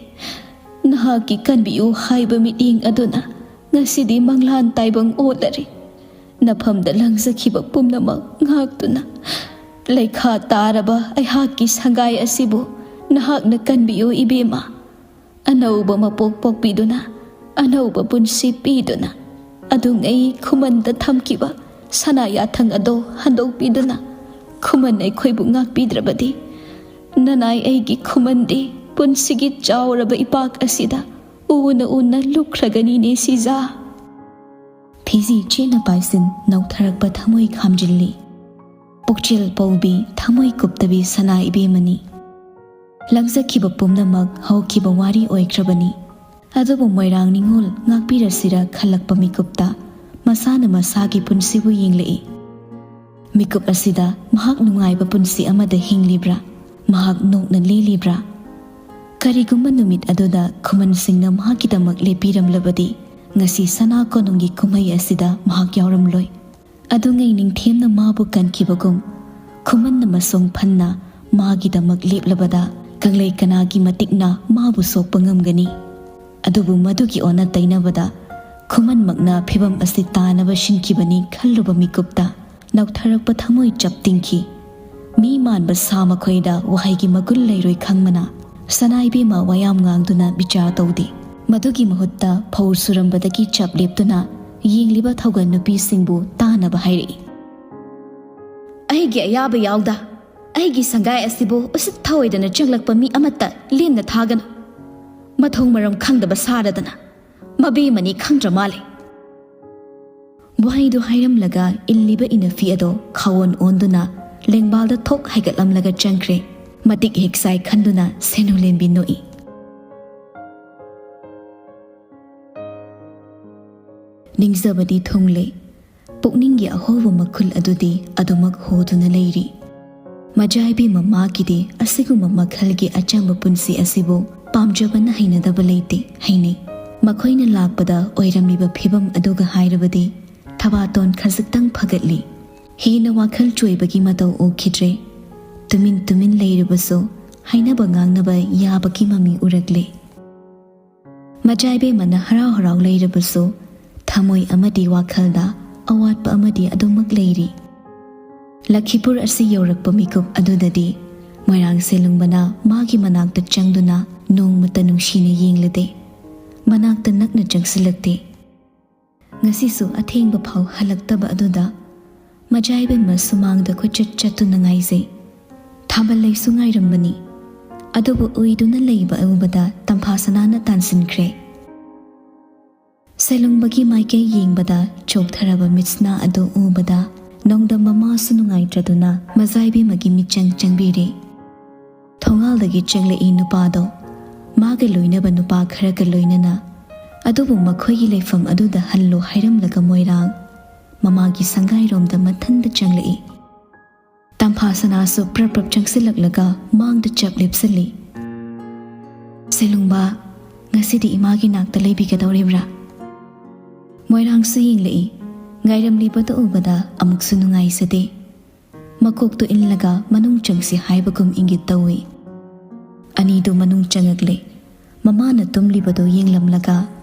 ꯅꯍꯥꯛꯀꯤ ꯀꯟꯕꯤꯌꯨ ꯍꯥꯏꯕ ꯃꯤꯠꯌꯦꯡ ꯑꯗꯨꯅ ꯉꯁꯤꯗꯤ ꯃꯪꯂꯥꯟ ꯇꯥꯏꯕꯪ ꯑꯣꯠꯂꯔꯦ꯫ ꯅꯐꯝꯗ ꯂꯪꯖꯈꯤꯕ ꯄꯨꯝꯅꯃꯛ ꯉꯥꯛꯇꯨꯅ ꯂꯩꯈꯥ ꯇꯥꯔꯕ ꯑꯩꯍꯥꯛꯀꯤ ꯁꯪꯒꯥꯏ ꯑꯁꯤꯕꯨ ꯅꯍꯥꯛꯅ ꯀꯟꯕꯤꯌꯨ, ꯏꯕꯦꯝꯃ꯫ ꯑꯅꯧꯕ ꯃꯄꯣꯛ ꯄꯣꯛꯄꯤꯗꯨꯅ, ꯑꯅꯧꯕ ꯄꯨꯟꯁꯤ ꯄꯤꯗꯨꯅ, ꯑꯗꯨꯉꯩ ꯈꯨꯃꯟꯗ ꯊꯝꯈꯤꯕ ꯁꯅꯥ ꯌꯥꯊꯪ ꯑꯗꯣ ꯍꯟꯗꯣꯛꯄꯤꯗꯨꯅ, ꯈꯨꯃꯟ ꯑꯩꯈꯣꯏꯕꯨ ꯉꯥꯛꯄꯤꯗ꯭ꯔꯕꯗꯤ, ꯅꯅꯥꯏ ꯑꯩꯒꯤ ꯈꯨꯃꯟꯗꯤ ꯄꯨꯟꯁꯤꯒꯤ ꯆꯥꯎꯔꯕ ꯏꯄꯥꯛ ꯑꯁꯤꯗ ꯎꯅ ꯎꯅ ꯂꯨꯞꯈ꯭ꯔꯒꯅꯤꯅꯦ, ꯁꯤꯖꯥ꯫ ꯐꯤꯖꯤ ꯆꯦꯠꯅ ꯄꯥꯏꯁꯤꯟ ꯅꯧꯊꯔꯛꯄ ꯊꯃꯣꯏ ꯈꯥꯝꯖꯤꯜꯂꯤ꯫ ꯄꯨꯛꯆꯦꯜ ꯄꯧꯕꯤ, ꯊꯃꯣꯏ ꯀꯨꯞꯇꯕꯤ ꯁꯅꯥ ꯏꯕꯦꯝꯃꯅꯤ꯫ ꯂꯪꯖꯈꯤꯕ ꯄꯨꯝꯅꯃꯛ ꯍꯧꯈꯤꯕ ꯋꯥꯔꯤ ꯑꯣꯏꯈ꯭ꯔꯕꯅꯤ꯫ ꯑꯗꯨꯕꯨ ꯃꯣꯏꯔꯥꯡ ꯅꯤꯉꯣꯜ ꯉꯥꯛꯄꯤꯔꯁꯤꯔ ꯈꯜꯂꯛꯄ ꯃꯤꯀꯨꯞꯇ ꯃꯁꯥꯅ ꯃꯁꯥꯒꯤ ꯄꯨꯟꯁꯤꯕꯨ ꯌꯦꯡꯂꯛꯏ꯫ ꯃꯤꯀꯨꯞ ꯑꯁꯤꯗ ꯃꯍꯥꯛ ꯅꯨꯡꯉꯥꯏꯕ ꯄꯨꯟꯁꯤ ꯑꯃꯗ ꯍꯤꯡꯂꯤꯕ꯭ꯔꯥ? ꯃꯍꯥꯛ ꯅꯣꯛꯅ ꯂꯦꯜꯂꯤꯕ꯭ꯔꯥ? ꯀꯔꯤꯒꯨꯝꯕ ꯅꯨꯃꯤꯠ ꯑꯗꯨꯗ ꯈꯨꯃꯟꯁꯤꯡꯅ ꯃꯍꯥꯛꯀꯤꯗꯃꯛ ꯂꯦꯞꯄꯤꯔꯝꯂꯕꯗꯤ, ꯉꯁꯤ ꯁꯅꯥ ꯀꯣꯅꯨꯡꯒꯤ ꯀꯨꯝꯍꯩ ꯑꯁꯤꯗ ꯃꯍꯥꯛ ꯌꯥꯎꯔꯝꯂꯣꯏ꯫ ꯑꯗꯨꯉꯩ ꯅꯤꯡꯊꯦꯝꯅ ꯃꯥꯕꯨ ꯀꯟꯈꯤꯕꯒꯨꯝ, ꯈꯨꯃꯟꯅ ꯃꯁꯣꯡ ꯐꯟꯅ ꯃꯥꯒꯤꯗꯃꯛ ꯂꯦꯞꯂꯕꯗ, ꯀꯪꯂꯩ ꯀꯅꯥꯒꯤ ꯃꯇꯤꯛꯅ ꯃꯥꯕꯨ ꯁꯣꯛꯄ ꯉꯝꯒꯅꯤ? ꯑꯗꯨꯕꯨ ꯃꯗꯨꯒꯤ ꯑꯣꯟꯅ ꯇꯩꯅꯕꯗ, ꯈꯨꯃꯟꯃꯛꯅ ꯐꯤꯚꯝ ꯑꯁꯤ ꯇꯥꯅꯕ ꯁꯤꯟꯈꯤꯕꯅꯤ ꯈꯜꯂꯨꯕ ꯃꯤꯀꯨꯞꯇ ꯅꯧꯊꯔꯛꯄ ꯊꯃꯣꯏ ꯆꯞ ꯇꯤꯡꯈꯤ꯫ ꯃꯤ ꯃꯥꯟꯕ ꯁꯥ ꯃꯈꯣꯏꯗ ꯋꯥꯍꯩꯒꯤ ꯃꯒꯨꯟ ꯂꯩꯔꯣꯏ ꯈꯪꯕꯅ, ꯁꯅꯥ ꯏꯕꯦꯝꯃ ꯋꯥꯌꯥꯝ ꯉꯥꯡꯗꯨꯅ ꯕꯤꯆꯥꯔ ꯇꯧꯗꯦ꯫ ꯃꯗꯨꯒꯤ ꯃꯍꯨꯠꯇ ꯐꯧ ꯁꯨꯔꯝꯕꯗꯒꯤ ꯆꯞ ꯂꯦꯞꯇꯨꯅ ꯌꯦꯡꯂꯤꯕ ꯊꯧꯒꯜ ꯅꯨꯄꯤꯁꯤꯡꯕꯨ ꯇꯥꯅꯕ ꯍꯥꯏꯔꯛꯏ꯫ ꯑꯩꯒꯤ ꯑꯌꯥꯕ ꯌꯥꯎꯗ ꯑꯩꯒꯤ ꯁꯪꯒꯥꯏ ꯑꯁꯤꯕꯨ ꯎꯁꯤꯠ ꯊꯑꯣꯏꯗꯅ ꯆꯪꯂꯛꯄ ꯃꯤ ꯑꯃꯠꯇ ꯂꯦꯝꯅ ꯊꯥꯒꯅꯨ꯫ ꯃꯊꯣꯡ ꯃꯔꯝ ꯈꯪꯗꯕ ꯁꯥꯔꯗꯅ꯫ ꯃꯕꯦꯝꯃꯅꯤ ꯈꯪꯗ꯭ꯔ ꯃꯥꯜꯂꯦ꯫ ꯋꯥꯍꯩꯗꯨ ꯍꯥꯏꯔꯝꯂꯒ ꯏꯜꯂꯤꯕ ꯏꯅꯐꯤ ꯑꯗꯣ ꯈꯥꯋꯣꯟ ꯑꯣꯟꯗꯨꯅ ꯂꯦꯡꯕꯥꯜꯗ ꯊꯣꯛ ꯍꯥꯏꯒꯠꯂꯝꯂꯒ ꯆꯪꯈ꯭ꯔꯦ꯫ ꯃꯇꯤꯛ ꯍꯦꯛ ꯆꯥꯏ ꯈꯟꯗꯨꯅ ꯁꯦꯅꯨꯂꯦꯝꯕꯤ ꯅꯣꯛꯏ꯫ ꯅꯤꯡꯖꯕꯗꯤ ꯊꯨꯡꯂꯦ꯫ ꯄꯨꯛꯅꯤꯡꯒꯤ ꯑꯍꯣꯕ ꯃꯈꯨꯜ ꯑꯗꯨꯗꯤ ꯑꯗꯨꯃꯛ ꯍꯣꯗꯨꯅ ꯂꯩꯔꯤ꯫ ꯃꯖꯥꯏꯕꯤ ꯃꯃꯥꯒꯤꯗꯤ ꯑꯁꯤꯒꯨꯝꯕ ꯃꯈꯜꯒꯤ ꯑꯆꯝꯕ ꯄꯨꯟꯁꯤ ꯑꯁꯤꯕꯨ ꯄꯥꯝꯖꯕꯅ ꯍꯩꯅꯗꯕ ꯂꯩꯇꯦ ꯍꯥꯏꯅꯩ꯫ ꯃꯈꯣꯏꯅ ꯂꯥꯛꯄꯗ ꯑꯣꯏꯔꯝꯂꯤꯕ ꯐꯤꯕꯝ ꯑꯗꯨꯒ ꯍꯥꯏꯔꯕꯗꯤ ꯊꯕꯥꯇꯣꯟ ꯈꯖꯤꯛꯇꯪ ꯐꯒꯠꯂꯤ꯫ ꯍꯦꯟꯅ ꯋꯥꯈꯜ ꯆꯣꯏꯕꯒꯤ ꯃꯇꯧ ꯎꯈꯤꯗ꯭ꯔꯦ꯫ ꯇꯨꯃꯤꯟ ꯇꯨꯃꯤꯟ ꯂꯩꯔꯕꯁꯨ ꯍꯥꯏꯅꯕ ꯉꯥꯡꯅꯕ ꯌꯥꯕꯒꯤ ꯃꯃꯤ ꯎꯔꯛꯂꯦ꯫ ꯃꯖꯥꯏꯕꯦꯝꯃꯅ ꯍꯔꯥꯎ ꯍꯔꯥꯎ ꯂꯩꯔꯕꯁꯨ ꯊꯃꯣꯏ ꯑꯃꯗꯤ ꯋꯥꯈꯜꯗ ꯑꯋꯥꯠꯄ ꯑꯃꯗꯤ ꯑꯗꯨꯃꯛ ꯂꯩꯔꯤ꯫ ꯂꯈꯤꯄꯨꯔ ꯑꯁꯤ ꯌꯧꯔꯛꯄ ꯃꯤꯀꯨꯞ ꯑꯗꯨꯗꯗꯤ ꯃꯣꯏꯔꯥꯡ ꯁꯦꯂꯨꯡꯕꯅ ꯃꯥꯒꯤ ꯃꯅꯥꯛꯇ ꯆꯪꯗꯨꯅ ꯅꯣꯡꯃꯇ ꯅꯨꯡꯁꯤꯅ ꯌꯦꯡꯂꯗꯦ꯫ ꯃꯅꯥꯛꯇ ꯅꯛꯅ ꯆꯪꯁꯤꯜꯂꯛꯇꯦ꯫ ꯉꯁꯤꯁꯨ ꯑꯊꯦꯡꯕ ꯐꯥꯎ ꯍꯜꯂꯛꯇꯕ ꯑꯗꯨꯗ ꯃꯖꯥꯏꯕꯦꯝꯃ ꯁꯨꯃꯥꯡꯗ ꯀꯣꯏꯆꯠ ꯆꯠꯇꯨꯅ ꯉꯥꯏꯖꯩ꯫ ꯊꯥꯕꯜ ꯂꯩꯁꯨ ꯉꯥꯏꯔꯝꯕꯅꯤ꯫ ꯑꯗꯨꯕꯨ ꯎꯏꯗꯨꯅ ꯂꯩꯕ ꯎꯕꯗ ꯇꯝꯐꯥ ꯁꯅꯥꯅ ꯇꯥꯟꯁꯤꯟꯈ꯭ꯔꯦ꯫ ꯁꯦꯂꯨꯡꯕꯒꯤ ꯃꯥꯏꯀꯩ ꯌꯦꯡꯕꯗ ꯆꯣꯛꯊꯔꯕ ꯃꯤꯠꯁꯅꯥ ꯑꯗꯨ ꯎꯕꯗ ꯅꯣꯡꯗꯝ ꯃꯃꯥꯁꯨ ꯅꯨꯡꯉꯥꯏꯇ꯭ꯔꯗꯨꯅ ꯃꯖꯥꯏꯕꯦꯝꯃꯒꯤ ꯃꯤꯆꯪ ꯆꯪꯕꯤꯔꯦ꯫ ꯊꯣꯡꯒꯥꯜꯗꯒꯤ ꯆꯪꯂꯛꯏ ꯅꯨꯄꯥꯗꯣ꯫ ꯃꯥꯒ ꯂꯣꯏꯅꯕ ꯅꯨꯄꯥ ꯈꯔꯒ ꯂꯣꯏꯅꯅ꯫ ꯑꯗꯨꯕꯨ ꯃꯈꯣꯏꯒꯤ ꯂꯩꯐꯝ ꯑꯗꯨꯗ ꯍꯜꯂꯣ ꯍꯥꯏꯔꯝꯂꯒ ꯃꯣꯏꯔꯥꯡ ꯃꯃꯥꯒꯤ ꯁꯪꯒꯥꯏꯔꯣꯝꯗ ꯃꯊꯟꯇ ꯆꯪꯂꯛꯏ꯫ ꯇꯝꯐꯥ ꯁꯅꯥꯁꯨ ꯄ꯭ꯔꯞ ꯄ꯭ꯔꯞ ꯆꯪꯁꯤꯜꯂꯛꯂꯒ ꯃꯥꯡꯗ ꯆꯞ ꯂꯦꯞꯁꯤꯜꯂꯤ꯫ "ꯁꯦꯂꯨꯡꯕ, ꯉꯁꯤꯗꯤ ꯏꯃꯥꯒꯤ ꯅꯥꯛꯇ ꯂꯩꯕꯤꯒꯗꯧꯔꯤꯕ꯭ꯔꯥ?" ꯃꯣꯏꯔꯥꯡꯁꯨ ꯌꯦꯡꯂꯛꯏ꯫ ꯉꯥꯏꯔꯝꯂꯤꯕꯗꯨ ꯎꯕꯗ ꯑꯃꯨꯛꯁꯨ ꯅꯨꯡꯉꯥꯏꯖꯗꯦ꯫ ꯃꯀꯣꯛꯇꯨ ꯏꯜꯂꯒ ꯃꯅꯨꯡ ꯆꯪꯁꯤ ꯍꯥꯏꯕꯒꯨꯝ ꯏꯪꯒꯤꯠ ꯇꯧꯏ꯫ ꯑꯅꯤꯗꯨ ꯃꯅꯨꯡ ꯆꯪꯉꯛꯂꯦ꯫ ꯃꯃꯥꯅ ꯇꯨꯝꯂꯤꯕꯗꯨ ꯌꯦꯡꯂꯝꯂꯒ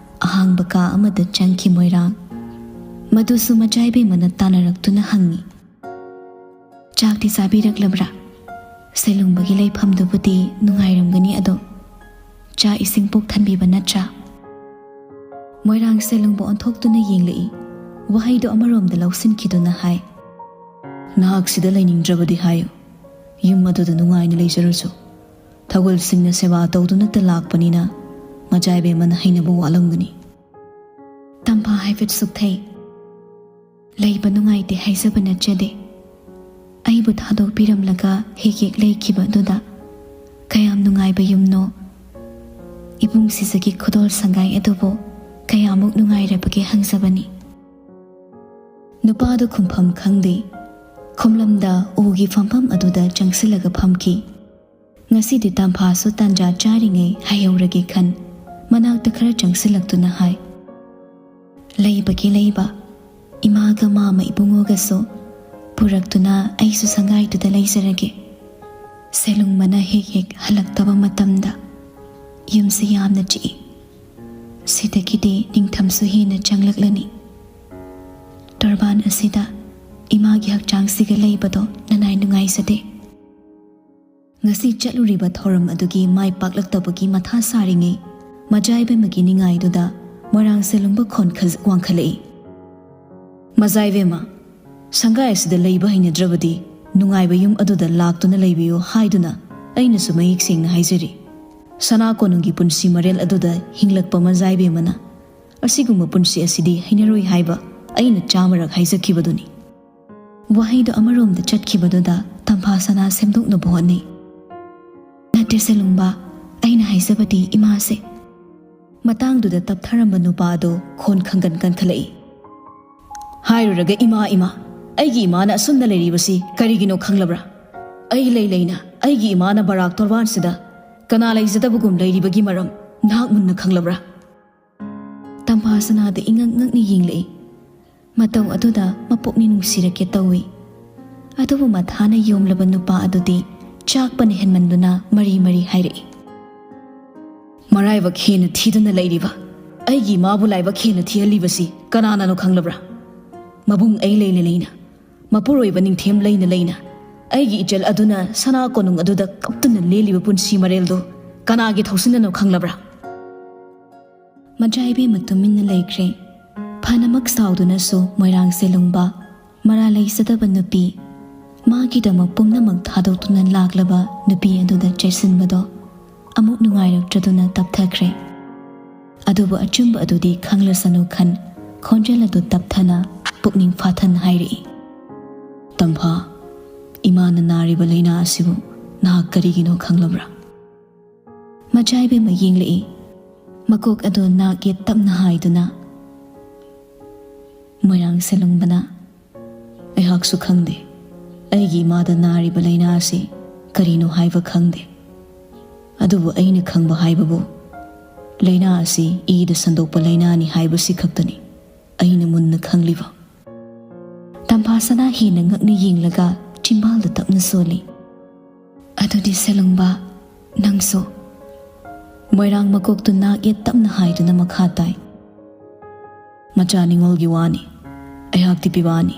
ꯑꯍꯥꯡꯕ ꯀꯥ ꯑꯃꯗ ꯆꯪꯈꯤ ꯃꯣꯏꯔꯥꯡ꯫ ꯃꯗꯨꯁꯨ ꯃꯆꯥꯏꯕꯦꯝꯃꯅ ꯇꯥꯟꯅꯔꯛꯇꯨꯅ ꯍꯪꯉꯤ, "ꯆꯥꯛꯇꯤ ꯆꯥꯕꯤꯔꯛꯂꯕ꯭ꯔꯥ?" ꯁꯦꯂꯨꯡꯕꯒꯤ ꯂꯩꯐꯝꯗꯨꯕꯨꯗꯤ ꯅꯨꯡꯉꯥꯏꯔꯝꯒꯅꯤ ꯑꯗꯣ꯫ "ꯆꯥꯛ ꯏꯁꯤꯡ ꯄꯨꯛ ꯊꯟꯕꯤꯕ ꯅꯠꯇ꯭ꯔꯥ?" ꯃꯣꯏꯔꯥꯡ ꯁꯦꯂꯨꯡꯕ ꯑꯣꯟꯊꯣꯛꯇꯨꯅ ꯌꯦꯡꯂꯛꯏ꯫ ꯋꯥꯍꯩꯗꯨ ꯑꯃꯔꯣꯝꯗ ꯂꯧꯁꯤꯟꯈꯤꯗꯨꯅ ꯍꯥꯏ, "ꯅꯍꯥꯛ ꯁꯤꯗ ꯂꯩꯅꯤꯡꯗ꯭ꯔꯕꯗꯤ ꯍꯥꯏꯌꯨ꯫ ꯌꯨꯝ ꯑꯗꯨꯗ ꯅꯨꯡꯉꯥꯏꯅ ꯂꯩꯖꯔꯨꯆꯣ꯫ ꯊꯧꯒꯜꯁꯤꯡꯅ ꯁꯦꯕꯥ ꯇꯧꯗꯨꯅꯇ ꯂꯥꯛꯄꯅꯤꯅ ꯃꯆꯥꯏꯕꯦꯝꯃꯅ ꯍꯩꯅꯕ ꯋꯥꯠꯂꯝꯒꯅꯤ꯫" ꯇꯝꯐꯥ ꯍꯥꯏꯐꯦꯠ ꯁꯨꯛꯊꯩ꯫ "ꯂꯩꯕ ꯅꯨꯡꯉꯥꯏꯇꯦ ꯍꯥꯏꯖꯕ ꯅꯠꯆꯗꯦ꯫ ꯑꯩꯕꯨ ꯊꯥꯗꯣꯛꯄꯤꯔꯝꯂꯒ ꯍꯦꯛ ꯍꯦꯛ ꯂꯩꯈꯤꯕ ꯑꯗꯨꯗ ꯀꯌꯥꯝ ꯅꯨꯡꯉꯥꯏꯕ ꯌꯨꯝꯅꯣ꯫ ꯏꯕꯨꯡ ꯁꯤꯖꯒꯤ ꯈꯨꯗꯣꯜ ꯁꯪꯒꯥꯏ ꯑꯗꯨꯕꯨ ꯀꯌꯥꯃꯨꯛ ꯅꯨꯡꯉꯥꯏꯔꯕꯒꯦ ꯍꯪꯖꯕꯅꯤ꯫" ꯅꯨꯄꯥꯗꯨ ꯈꯨꯝꯐꯝ ꯈꯪꯗꯦ꯫ ꯈꯨꯝꯂꯝꯗ ꯎꯒꯤ ꯐꯝꯐꯝ ꯑꯗꯨꯗ ꯆꯪꯁꯤꯜꯂꯒ ꯐꯝꯈꯤ꯫ ꯉꯁꯤꯗꯤ ꯇꯝꯐꯥꯁꯨ ꯇꯥꯟꯖꯥ ꯆꯥꯔꯤꯉꯩ ꯍꯥꯏꯍꯧꯔꯒꯦ ꯈꯟ ꯃꯅꯥꯛꯇ ꯈꯔ ꯆꯪꯁꯤꯜꯂꯛꯇꯨꯅ ꯍꯥꯏ, "ꯂꯩꯕꯒꯤ ꯂꯩꯕ, ꯏꯃꯥꯒ ꯃꯥꯃ ꯏꯕꯨꯡꯉꯣꯒꯁꯨ ꯄꯨꯔꯛꯇꯨꯅ ꯑꯩꯁꯨ ꯁꯪꯒꯥꯏꯗꯨꯗ ꯂꯩꯖꯔꯒꯦ꯫ ꯁꯦꯂꯨꯡꯕꯅ ꯍꯦꯛ ꯍꯦꯛ ꯍꯜꯂꯛꯇꯕ ꯃꯇꯝꯗ ꯌꯨꯝꯁꯤ ꯌꯥꯝꯅ ꯆꯤꯛꯏ꯫ ꯁꯤꯗꯒꯤꯗꯤ ꯅꯤꯡꯊꯝꯁꯨ ꯍꯦꯟꯅ ꯆꯪꯂꯛꯂꯅꯤ꯫" ꯇꯣꯔꯕꯥꯟ ꯑꯁꯤꯗ ꯏꯃꯥꯒꯤ ꯍꯛꯆꯥꯡꯁꯤꯒ ꯂꯩꯕꯗꯣ ꯅꯅꯥꯏ ꯅꯨꯡꯉꯥꯏꯖꯗꯦ꯫ ꯉꯁꯤ ꯆꯠꯂꯨꯔꯤꯕ ꯊꯧꯔꯝ ꯑꯗꯨꯒꯤ ꯃꯥꯏ ꯄꯥꯛꯂꯛꯇꯕꯒꯤ ꯃꯊꯥ ꯁꯥꯔꯤꯉꯩ, ꯃꯖꯥ ꯏꯕꯦꯝꯃꯒꯤ ꯅꯤꯡꯉꯥꯏꯗꯨꯗ ꯃꯣꯏꯔꯥꯡ ꯁꯦꯂꯨꯡꯕ ꯈꯣꯟ ꯈꯖꯤꯛ ꯋꯥꯡꯈꯠꯂꯛꯏ꯫ "ꯃꯖꯥ ꯏꯕꯦꯝꯃ, ꯁꯪꯒꯥꯏ ꯑꯁꯤꯗ ꯂꯩꯕ ꯍꯩꯅꯗ꯭ꯔꯕꯗꯤ ꯅꯨꯡꯉꯥꯏꯕ ꯌꯨꯝ ꯑꯗꯨꯗ ꯂꯥꯛꯇꯨꯅ ꯂꯩꯕꯤꯌꯨ ꯍꯥꯏꯗꯨꯅ ꯑꯩꯅꯁꯨ ꯃꯌꯦꯛ ꯁꯦꯡꯅ ꯍꯥꯏꯖꯔꯤ꯫ ꯁꯅꯥ ꯀꯣꯅꯨꯡꯒꯤ ꯄꯨꯟꯁꯤ ꯃꯔꯦꯜ ꯑꯗꯨꯗ ꯍꯤꯡꯂꯛꯄ ꯃꯖꯥ ꯏꯕꯦꯝꯃꯅ ꯑꯁꯤꯒꯨꯝꯕ ꯄꯨꯟꯁꯤ ꯑꯁꯤꯗꯤ ꯍꯩꯅꯔꯣꯏ ꯍꯥꯏꯕ ꯑꯩꯅ ꯆꯥꯃꯔꯛ ꯍꯥꯏꯖꯈꯤꯕꯗꯨꯅꯤ"꯫ ꯋꯥꯍꯩꯗꯣ ꯑꯃꯔꯣꯝꯗ ꯆꯠꯈꯤꯕꯗꯨꯗ ꯇꯝꯐꯥ ꯁꯅꯥ ꯁꯦꯝꯗꯣꯛꯅꯕ ꯍꯣꯠꯅꯩ꯫ "ꯅꯠꯇꯦ ꯁꯦꯂꯨꯡꯕ, ꯑꯩꯅ ꯍꯥꯏꯖꯕꯗꯤ ꯏꯃꯥꯁꯦ"꯫ ꯃꯇꯥꯡꯗꯨꯗ ꯇꯞꯊꯔꯝꯕ ꯅꯨꯄꯥ ꯑꯗꯨ ꯈꯣꯟ ꯈꯪꯒꯟ ꯀꯟꯈꯠꯂꯛꯏ꯫ "ꯍꯥꯏꯔꯨꯔꯒ ꯏꯃꯥ, ꯏꯃꯥ, ꯑꯩꯒꯤ ꯏꯃꯥꯅ ꯑꯁꯨꯝꯅ ꯂꯩꯔꯤꯕꯁꯤ ꯀꯔꯤꯒꯤꯅꯣ ꯈꯪꯂꯕ꯭ꯔꯥ? ꯑꯩ ꯂꯩ ꯂꯩꯅ ꯑꯩꯒꯤ ꯏꯃꯥꯅ ꯕꯔꯥꯛ ꯇꯣꯔꯕꯥꯟꯁꯤꯗ ꯀꯅꯥ ꯂꯩꯖꯗꯕꯒꯨꯝ ꯂꯩꯔꯤꯕꯒꯤ ꯃꯔꯝ ꯅꯍꯥꯛ ꯃꯨꯟꯅ ꯈꯪꯂꯕ꯭ꯔꯥ?" ꯇꯝꯐꯥ ꯁꯅꯥꯗ ꯏꯉꯛ ꯉꯛꯅ ꯌꯦꯡꯂꯛꯏ꯫ ꯃꯇꯧ ꯑꯗꯨꯗ ꯃꯄꯨꯛꯅꯤꯡ ꯅꯨꯡꯁꯤꯔꯛꯀꯦ ꯇꯧꯏ꯫ ꯑꯗꯨꯕꯨ ꯃꯊꯥꯅ ꯌꯣꯝꯂꯕ ꯅꯨꯄꯥ ꯑꯗꯨꯗꯤ ꯆꯥꯛꯄꯅ ꯍꯦꯟꯃꯟꯗꯨꯅ ꯃꯔꯤ ꯃꯔꯤ ꯍꯥꯏꯔꯛꯏ꯫ "ꯃꯔꯥꯏꯕꯛ ꯍꯦꯟꯅ ꯊꯤꯗꯨꯅ ꯂꯩꯔꯤꯕ ꯑꯩꯒꯤ ꯏꯃꯥꯕꯨ ꯂꯥꯏꯕꯛ ꯍꯦꯟꯅ ꯊꯤꯍꯜꯂꯤꯕꯁꯤ ꯀꯅꯥꯅꯅꯣ ꯈꯪꯂꯕ꯭ꯔꯥ? ꯃꯕꯨꯡ ꯑꯩ ꯂꯩꯅ ꯂꯩꯅ, ꯃꯄꯨꯔꯣꯏꯕ ꯅꯤꯡꯊꯦꯝ ꯂꯩꯅ ꯂꯩꯅ, ꯑꯩꯒꯤ ꯏꯆꯜ ꯑꯗꯨꯅ ꯁꯅꯥ ꯀꯣꯅꯨꯡ ꯑꯗꯨꯗ ꯀꯞꯇꯨꯅ ꯂꯦꯜꯂꯤꯕ ꯄꯨꯟꯁꯤ ꯃꯔꯦꯜꯗꯨ ꯀꯅꯥꯒꯤ ꯊꯧꯁꯤꯟꯅꯅꯣ ꯈꯪꯂꯕ꯭ꯔꯥ?" ꯃꯖꯥ ꯏꯕꯦꯝꯃ ꯇꯨꯃꯤꯟꯅ ꯂꯩꯈ꯭ꯔꯦ꯫ ꯐꯅꯃꯛ ꯁꯥꯎꯗꯨꯅꯁꯨ ꯃꯣꯏꯔꯥꯡ ꯁꯦꯂꯨꯡꯕ, ꯃꯔꯥ ꯂꯩꯖꯗꯕ ꯅꯨꯄꯤ, ꯃꯥꯒꯤꯗꯃꯛ ꯄꯨꯝꯅꯃꯛ ꯊꯥꯗꯣꯛꯇꯨꯅ ꯂꯥꯛꯂꯕ ꯅꯨꯄꯤ ꯑꯗꯨꯗ ꯆꯩꯁꯤꯟꯕꯗꯣ ꯑꯃꯨꯛ ꯅꯨꯡꯉꯥꯏꯔꯛꯇ꯭ꯔꯗꯨꯅ ꯇꯞꯊꯈ꯭ꯔꯦ꯫ ꯑꯗꯨꯕꯨ ꯑꯆꯨꯝꯕ ꯑꯗꯨꯗꯤ ꯈꯪꯂꯁꯅꯨ ꯈꯟ ꯈꯣꯟꯖꯦꯜ ꯑꯗꯨ ꯇꯞꯊꯅ ꯄꯨꯛꯅꯤꯡ ꯐꯥꯊꯅ ꯍꯥꯏꯔꯛꯏ꯫ "ꯇꯝꯐꯥ, ꯏꯃꯥꯅ ꯅꯥꯔꯤꯕ ꯂꯥꯏꯅꯥ ꯑꯁꯤꯕꯨ ꯅꯍꯥꯛ ꯀꯔꯤꯒꯤꯅꯣ ꯈꯪꯂꯕ꯭ꯔꯥ?" ꯃꯖꯥ ꯏꯕꯦꯝꯃ ꯌꯦꯡꯂꯛꯏ꯫ ꯃꯀꯣꯛ ꯑꯗꯨ ꯅꯥꯛ ꯌꯦꯠ ꯇꯞꯅ ꯍꯥꯏꯗꯨꯅ꯫ ꯃꯣꯏꯔꯥꯡ ꯁꯦꯂꯨꯡꯕꯅ, "ꯑꯩꯍꯥꯛꯁꯨ ꯈꯪꯗꯦ꯫ ꯑꯩꯒꯤ ꯏꯃꯥꯗ ꯅꯥꯔꯤꯕ ꯂꯥꯏꯅꯥ ꯑꯁꯤ ꯀꯔꯤꯅꯣ ꯍꯥꯏꯕ ꯈꯪꯗꯦ꯫ ꯑꯗꯨꯕꯨ ꯑꯩꯅ ꯈꯪꯕ ꯍꯥꯏꯕꯕꯨ ꯂꯥꯏꯅꯥ ꯑꯁꯤ ꯏꯗ ꯁꯟꯗꯣꯛꯄ ꯂꯥꯏꯅꯥꯅꯤ ꯍꯥꯏꯕꯁꯤ ꯈꯛꯇꯅꯤ ꯑꯩꯅ ꯃꯨꯟꯅ ꯈꯪꯂꯤꯕ"꯫ ꯇꯝꯐꯥ ꯁꯅꯥ ꯍꯦꯟꯅ ꯉꯛꯅ ꯌꯦꯡꯂꯒ ꯆꯤꯝꯕꯥꯜꯗ ꯇꯞꯅ ꯁꯣꯜꯂꯤ꯫ "ꯑꯗꯨꯗꯤ ꯁꯦꯂꯨꯡꯕ, ꯅꯪꯁꯨ?" ꯃꯣꯏꯔꯥꯡ ꯃꯀꯣꯛꯇꯨ ꯅꯥꯛ ꯌꯦꯠ ꯇꯞꯅ ꯍꯥꯏꯗꯨꯅ ꯃꯈꯥ ꯇꯥꯏ꯫ "ꯃꯆꯥ ꯅꯤꯉꯣꯜꯒꯤ ꯋꯥꯅꯤ꯫ ꯑꯩꯍꯥꯛꯇꯤ ꯄꯤꯕꯥꯅꯤ꯫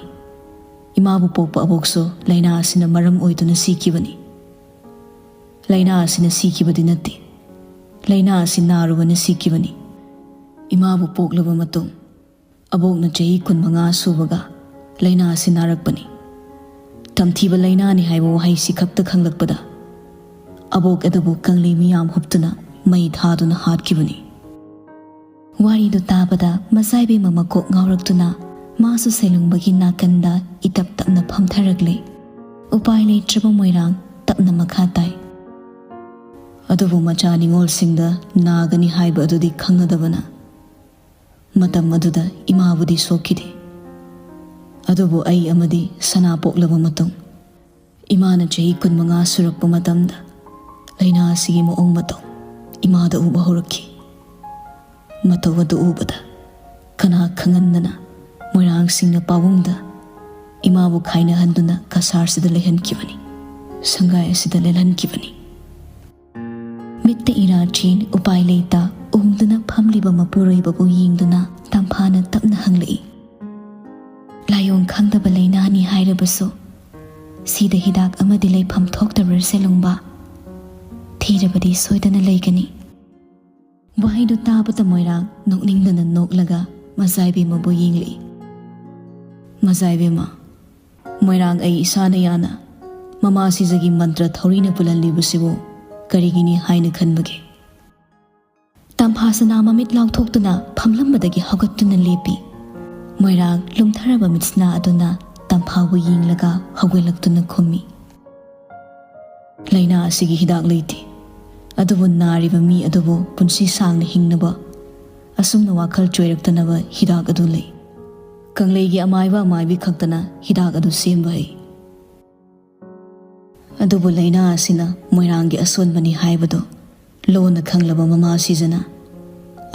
ꯏꯃꯥꯕꯨ ꯄꯣꯛꯄ ꯑꯕꯣꯛꯁꯨ ꯂꯥꯏꯅꯥ ꯑꯁꯤꯅ ꯃꯔꯝ ꯑꯣꯏꯗꯨꯅ ꯁꯤꯈꯤꯕꯅꯤ꯫ ꯂꯥꯏꯅꯥ ꯑꯁꯤꯅ ꯁꯤꯈꯤꯕꯗꯤ ꯅꯠꯇꯦ, ꯂꯥꯏꯅꯥ ꯑꯁꯤ ꯅꯥꯔꯨꯕꯅ ꯁꯤꯈꯤꯕꯅꯤ꯫ ꯏꯃꯥꯕꯨ ꯄꯣꯛꯂꯕ ꯃꯇꯨꯡ ꯑꯕꯣꯛꯅ ꯆꯍꯤ ꯀꯨꯟꯃꯉꯥ ꯁꯨꯕꯒ ꯂꯥꯏꯅꯥ ꯑꯁꯤ ꯅꯥꯔꯛꯄꯅꯤ꯫ ꯇꯝꯊꯤꯕ ꯂꯥꯏꯅꯥꯅꯤ ꯍꯥꯏꯕ ꯋꯥꯍꯩꯁꯤ ꯈꯛꯇ ꯈꯪꯂꯛꯄꯗ ꯑꯕꯣꯛ ꯑꯗꯨꯕꯨ ꯀꯪꯂꯩ ꯃꯤꯌꯥꯝ ꯍꯨꯞꯇꯨꯅ ꯃꯩ ꯊꯥꯗꯨꯅ ꯍꯥꯠꯈꯤꯕꯅꯤ꯫ ꯋꯥꯔꯤꯗꯨ ꯇꯥꯕꯗ ꯃꯆꯥꯏꯕꯦꯝꯃ ꯃꯀꯣꯛ ꯉꯥꯎꯔꯛꯇꯨꯅ ꯃꯥꯁꯨ ꯁꯦꯂꯨꯡꯕꯒꯤ ꯅꯥꯀꯟꯗ ꯏꯇꯞ ꯇꯞꯅ ꯐꯝꯊꯔꯛꯂꯦ꯫ ꯎꯄꯥꯏ ꯂꯩꯇ꯭ꯔꯕ ꯃꯣꯏꯔꯥꯡ ꯇꯞꯅ ꯃꯈꯥ ꯇꯥꯏ꯫ ꯑꯗꯨꯕꯨ ꯃꯆꯥ ꯅꯤꯉꯣꯜꯁꯤꯡꯗ ꯅꯥꯒꯅꯤ ꯍꯥꯏꯕ ꯑꯗꯨꯗꯤ ꯈꯪꯅꯗꯕꯅ ꯃꯇꯝ ꯑꯗꯨꯗ ꯏꯃꯥꯕꯨꯗꯤ ꯁꯣꯛꯈꯤꯗꯦ꯫ ꯑꯗꯨꯕꯨ ꯑꯩ ꯑꯃꯗꯤ ꯁꯅꯥ ꯄꯣꯛꯂꯕ ꯃꯇꯨꯡ ꯏꯃꯥꯅ ꯆꯍꯤ ꯀꯨꯟꯃꯉꯥ ꯁꯨꯔꯛꯄ ꯃꯇꯝꯗ ꯂꯥꯏꯅꯥ ꯑꯁꯤꯒꯤ ꯃꯑꯣꯡ ꯃꯇꯧ ꯏꯃꯥꯗ ꯎꯕ ꯍꯧꯔꯛꯈꯤ꯫ ꯃꯇꯧ ꯑꯗꯨ ꯎꯕꯗ ꯀꯅꯥ ꯈꯪꯍꯟꯗꯅ ꯃꯣꯏꯔꯥꯡꯁꯤꯡꯅ ꯄꯥꯕꯨꯡꯗ ꯏꯃꯥꯕꯨ ꯈꯥꯏꯅꯍꯟꯗꯨꯅ ꯀꯁꯥꯔꯁꯤꯗ ꯂꯩꯍꯟꯈꯤꯕꯅꯤ, ꯁꯪꯒꯥꯏ ꯑꯁꯤꯗ ꯂꯦꯜꯍꯟꯈꯤꯕꯅꯤ꯫ ꯃꯤꯠꯇ ꯏꯔꯥ ꯆꯦꯟ ꯎꯄꯥꯏ ꯂꯩꯇ ꯎꯪꯗꯨꯅ ꯐꯝꯂꯤꯕ ꯃꯄꯨꯔꯣꯏꯕꯕꯨ ꯌꯦꯡꯗꯨꯅ ꯇꯝꯐꯥꯅ ꯇꯞꯅ ꯍꯪꯂꯛꯏ, "ꯂꯥꯏꯑꯣꯡ ꯈꯪꯗꯕ ꯂꯥꯏꯅꯥꯅꯤ ꯍꯥꯏꯔꯕꯁꯨ ꯁꯤꯗ ꯍꯤꯗꯥꯛ ꯑꯃꯗꯤ ꯂꯩꯐꯝ ꯊꯣꯛꯇꯕ꯭ꯔꯥ ꯁꯦꯂꯨꯡꯕ? ꯊꯤꯔꯕꯗꯤ ꯁꯣꯏꯗꯅ ꯂꯩꯒꯅꯤ"꯫ ꯋꯥꯍꯩꯗꯨ ꯇꯥꯕꯗ ꯃꯣꯏꯔꯥꯡ ꯅꯣꯛꯅꯤꯡꯗꯅ ꯅꯣꯛꯂꯒ ꯃꯆꯥꯏꯕꯦꯝꯃꯕꯨ ꯌꯦꯡꯂꯛꯏ꯫ "ꯃꯆꯥꯏꯕꯦꯝꯃ, ꯃꯣꯏꯔꯥꯡ ꯑꯩ ꯏꯁꯥꯅ ꯌꯥꯅ ꯃꯃꯥ ꯁꯤꯖꯒꯤ ꯃꯟꯇ꯭ꯔ ꯊꯧꯔꯤꯅ ꯄꯨꯜꯍꯜꯂꯤꯕꯁꯤꯕꯨ ꯀꯔꯤꯒꯤꯅꯤ ꯍꯥꯏꯅ ꯈꯟꯕꯒꯦ?" ꯇꯝꯐꯥ ꯁꯅꯥ ꯃꯃꯤꯠ ꯂꯥꯎꯊꯣꯛꯇꯨꯅ ꯐꯝꯂꯝꯕꯗꯒꯤ ꯍꯧꯒꯠꯇꯨꯅ ꯂꯦꯞꯄꯤ꯫ ꯃꯣꯏꯔꯥꯡ ꯂꯨꯝꯊꯔꯕ ꯃꯤꯠꯁꯅꯥ ꯑꯗꯨꯅ ꯇꯝꯐꯥꯕꯨ ꯌꯦꯡꯂꯒ ꯍꯧꯒꯠꯂꯛꯇꯨꯅ ꯈꯨꯝꯃꯤ, "ꯂꯥꯏꯅꯥ ꯑꯁꯤꯒꯤ ꯍꯤꯗꯥꯛ ꯂꯩꯇꯦ, ꯑꯗꯨꯕꯨ ꯅꯥꯔꯤꯕ ꯃꯤ ꯑꯗꯨꯕꯨ ꯄꯨꯟꯁꯤ ꯁꯥꯡꯅ ꯍꯤꯡꯅꯕ, ꯑꯁꯨꯝꯅ ꯋꯥꯈꯜ ꯆꯣꯏꯔꯛꯇꯅꯕ ꯍꯤꯗꯥꯛ ꯑꯗꯨ ꯂꯩ꯫ ꯀꯪꯂꯩꯒꯤ ꯑꯃꯥꯏꯕ ꯑꯃꯥꯏꯕꯤ ꯈꯛꯇꯅ ꯍꯤꯗꯥꯛ ꯑꯗꯨ ꯁꯦꯝꯕ ꯍꯩ"꯫ ꯑꯗꯨꯕꯨ ꯂꯥꯏꯅꯥ ꯑꯁꯤꯅ ꯃꯣꯏꯔꯥꯡꯒꯤ ꯑꯁꯣꯟꯕꯅꯤ ꯍꯥꯏꯕꯗꯨ ꯂꯣꯟꯅ ꯈꯪꯂꯕ ꯃꯃꯥ ꯁꯤꯖꯅ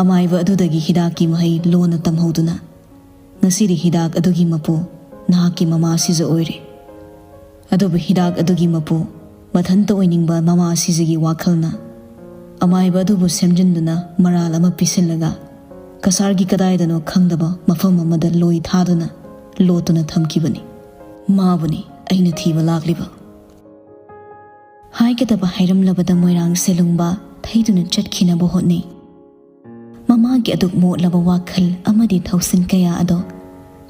ꯑꯃꯥꯏꯕ ꯑꯗꯨꯗꯒꯤ ꯍꯤꯗꯥꯛꯀꯤ ꯃꯍꯩ ꯂꯣꯟꯅ ꯇꯝꯍꯧꯗꯨꯅ ꯉꯁꯤꯗꯤ ꯍꯤꯗꯥꯛ ꯑꯗꯨꯒꯤ ꯃꯄꯨ ꯅꯍꯥꯛꯀꯤ ꯃꯃꯥ ꯁꯤꯖ ꯑꯣꯏꯔꯦ꯫ ꯑꯗꯨꯕꯨ ꯍꯤꯗꯥꯛ ꯑꯗꯨꯒꯤ ꯃꯄꯨ ꯃꯊꯟꯇ ꯑꯣꯏꯅꯤꯡꯕ ꯃꯃꯥ ꯁꯤꯖꯒꯤ ꯋꯥꯈꯜꯅ ꯑꯃꯥꯏꯕ ꯑꯗꯨꯕꯨ ꯁꯦꯝꯖꯤꯟꯗꯨꯅ ꯃꯔꯥꯜ ꯑꯃ ꯄꯤꯁꯤꯜꯂꯒ ꯀꯁꯥꯔꯒꯤ ꯀꯗꯥꯏꯗꯅꯣ ꯈꯪꯗꯕ ꯃꯐꯝ ꯑꯃꯗ ꯂꯣꯏ ꯊꯥꯗꯨꯅ ꯂꯣꯠꯇꯨꯅ ꯊꯝꯈꯤꯕꯅꯤ꯫ ꯃꯥꯕꯨꯅꯤ ꯑꯩꯅ ꯊꯤꯕ ꯂꯥꯛꯂꯤꯕ꯫ ꯍꯥꯏꯒꯗꯕ ꯍꯥꯏꯔꯝꯂꯕꯗ ꯃꯣꯏꯔꯥꯡ ꯁꯦꯂꯨꯡꯕ ꯊꯩꯗꯨꯅ ꯆꯠꯈꯤꯅꯕ ꯍꯣꯠꯅꯩ꯫ ꯃꯃꯥꯒꯤ ꯑꯗꯨꯛ ꯃꯣꯠꯂꯕ ꯋꯥꯈꯜ ꯑꯃꯗꯤ ꯊꯧꯁꯤꯟ ꯀꯌꯥ ꯑꯗꯣ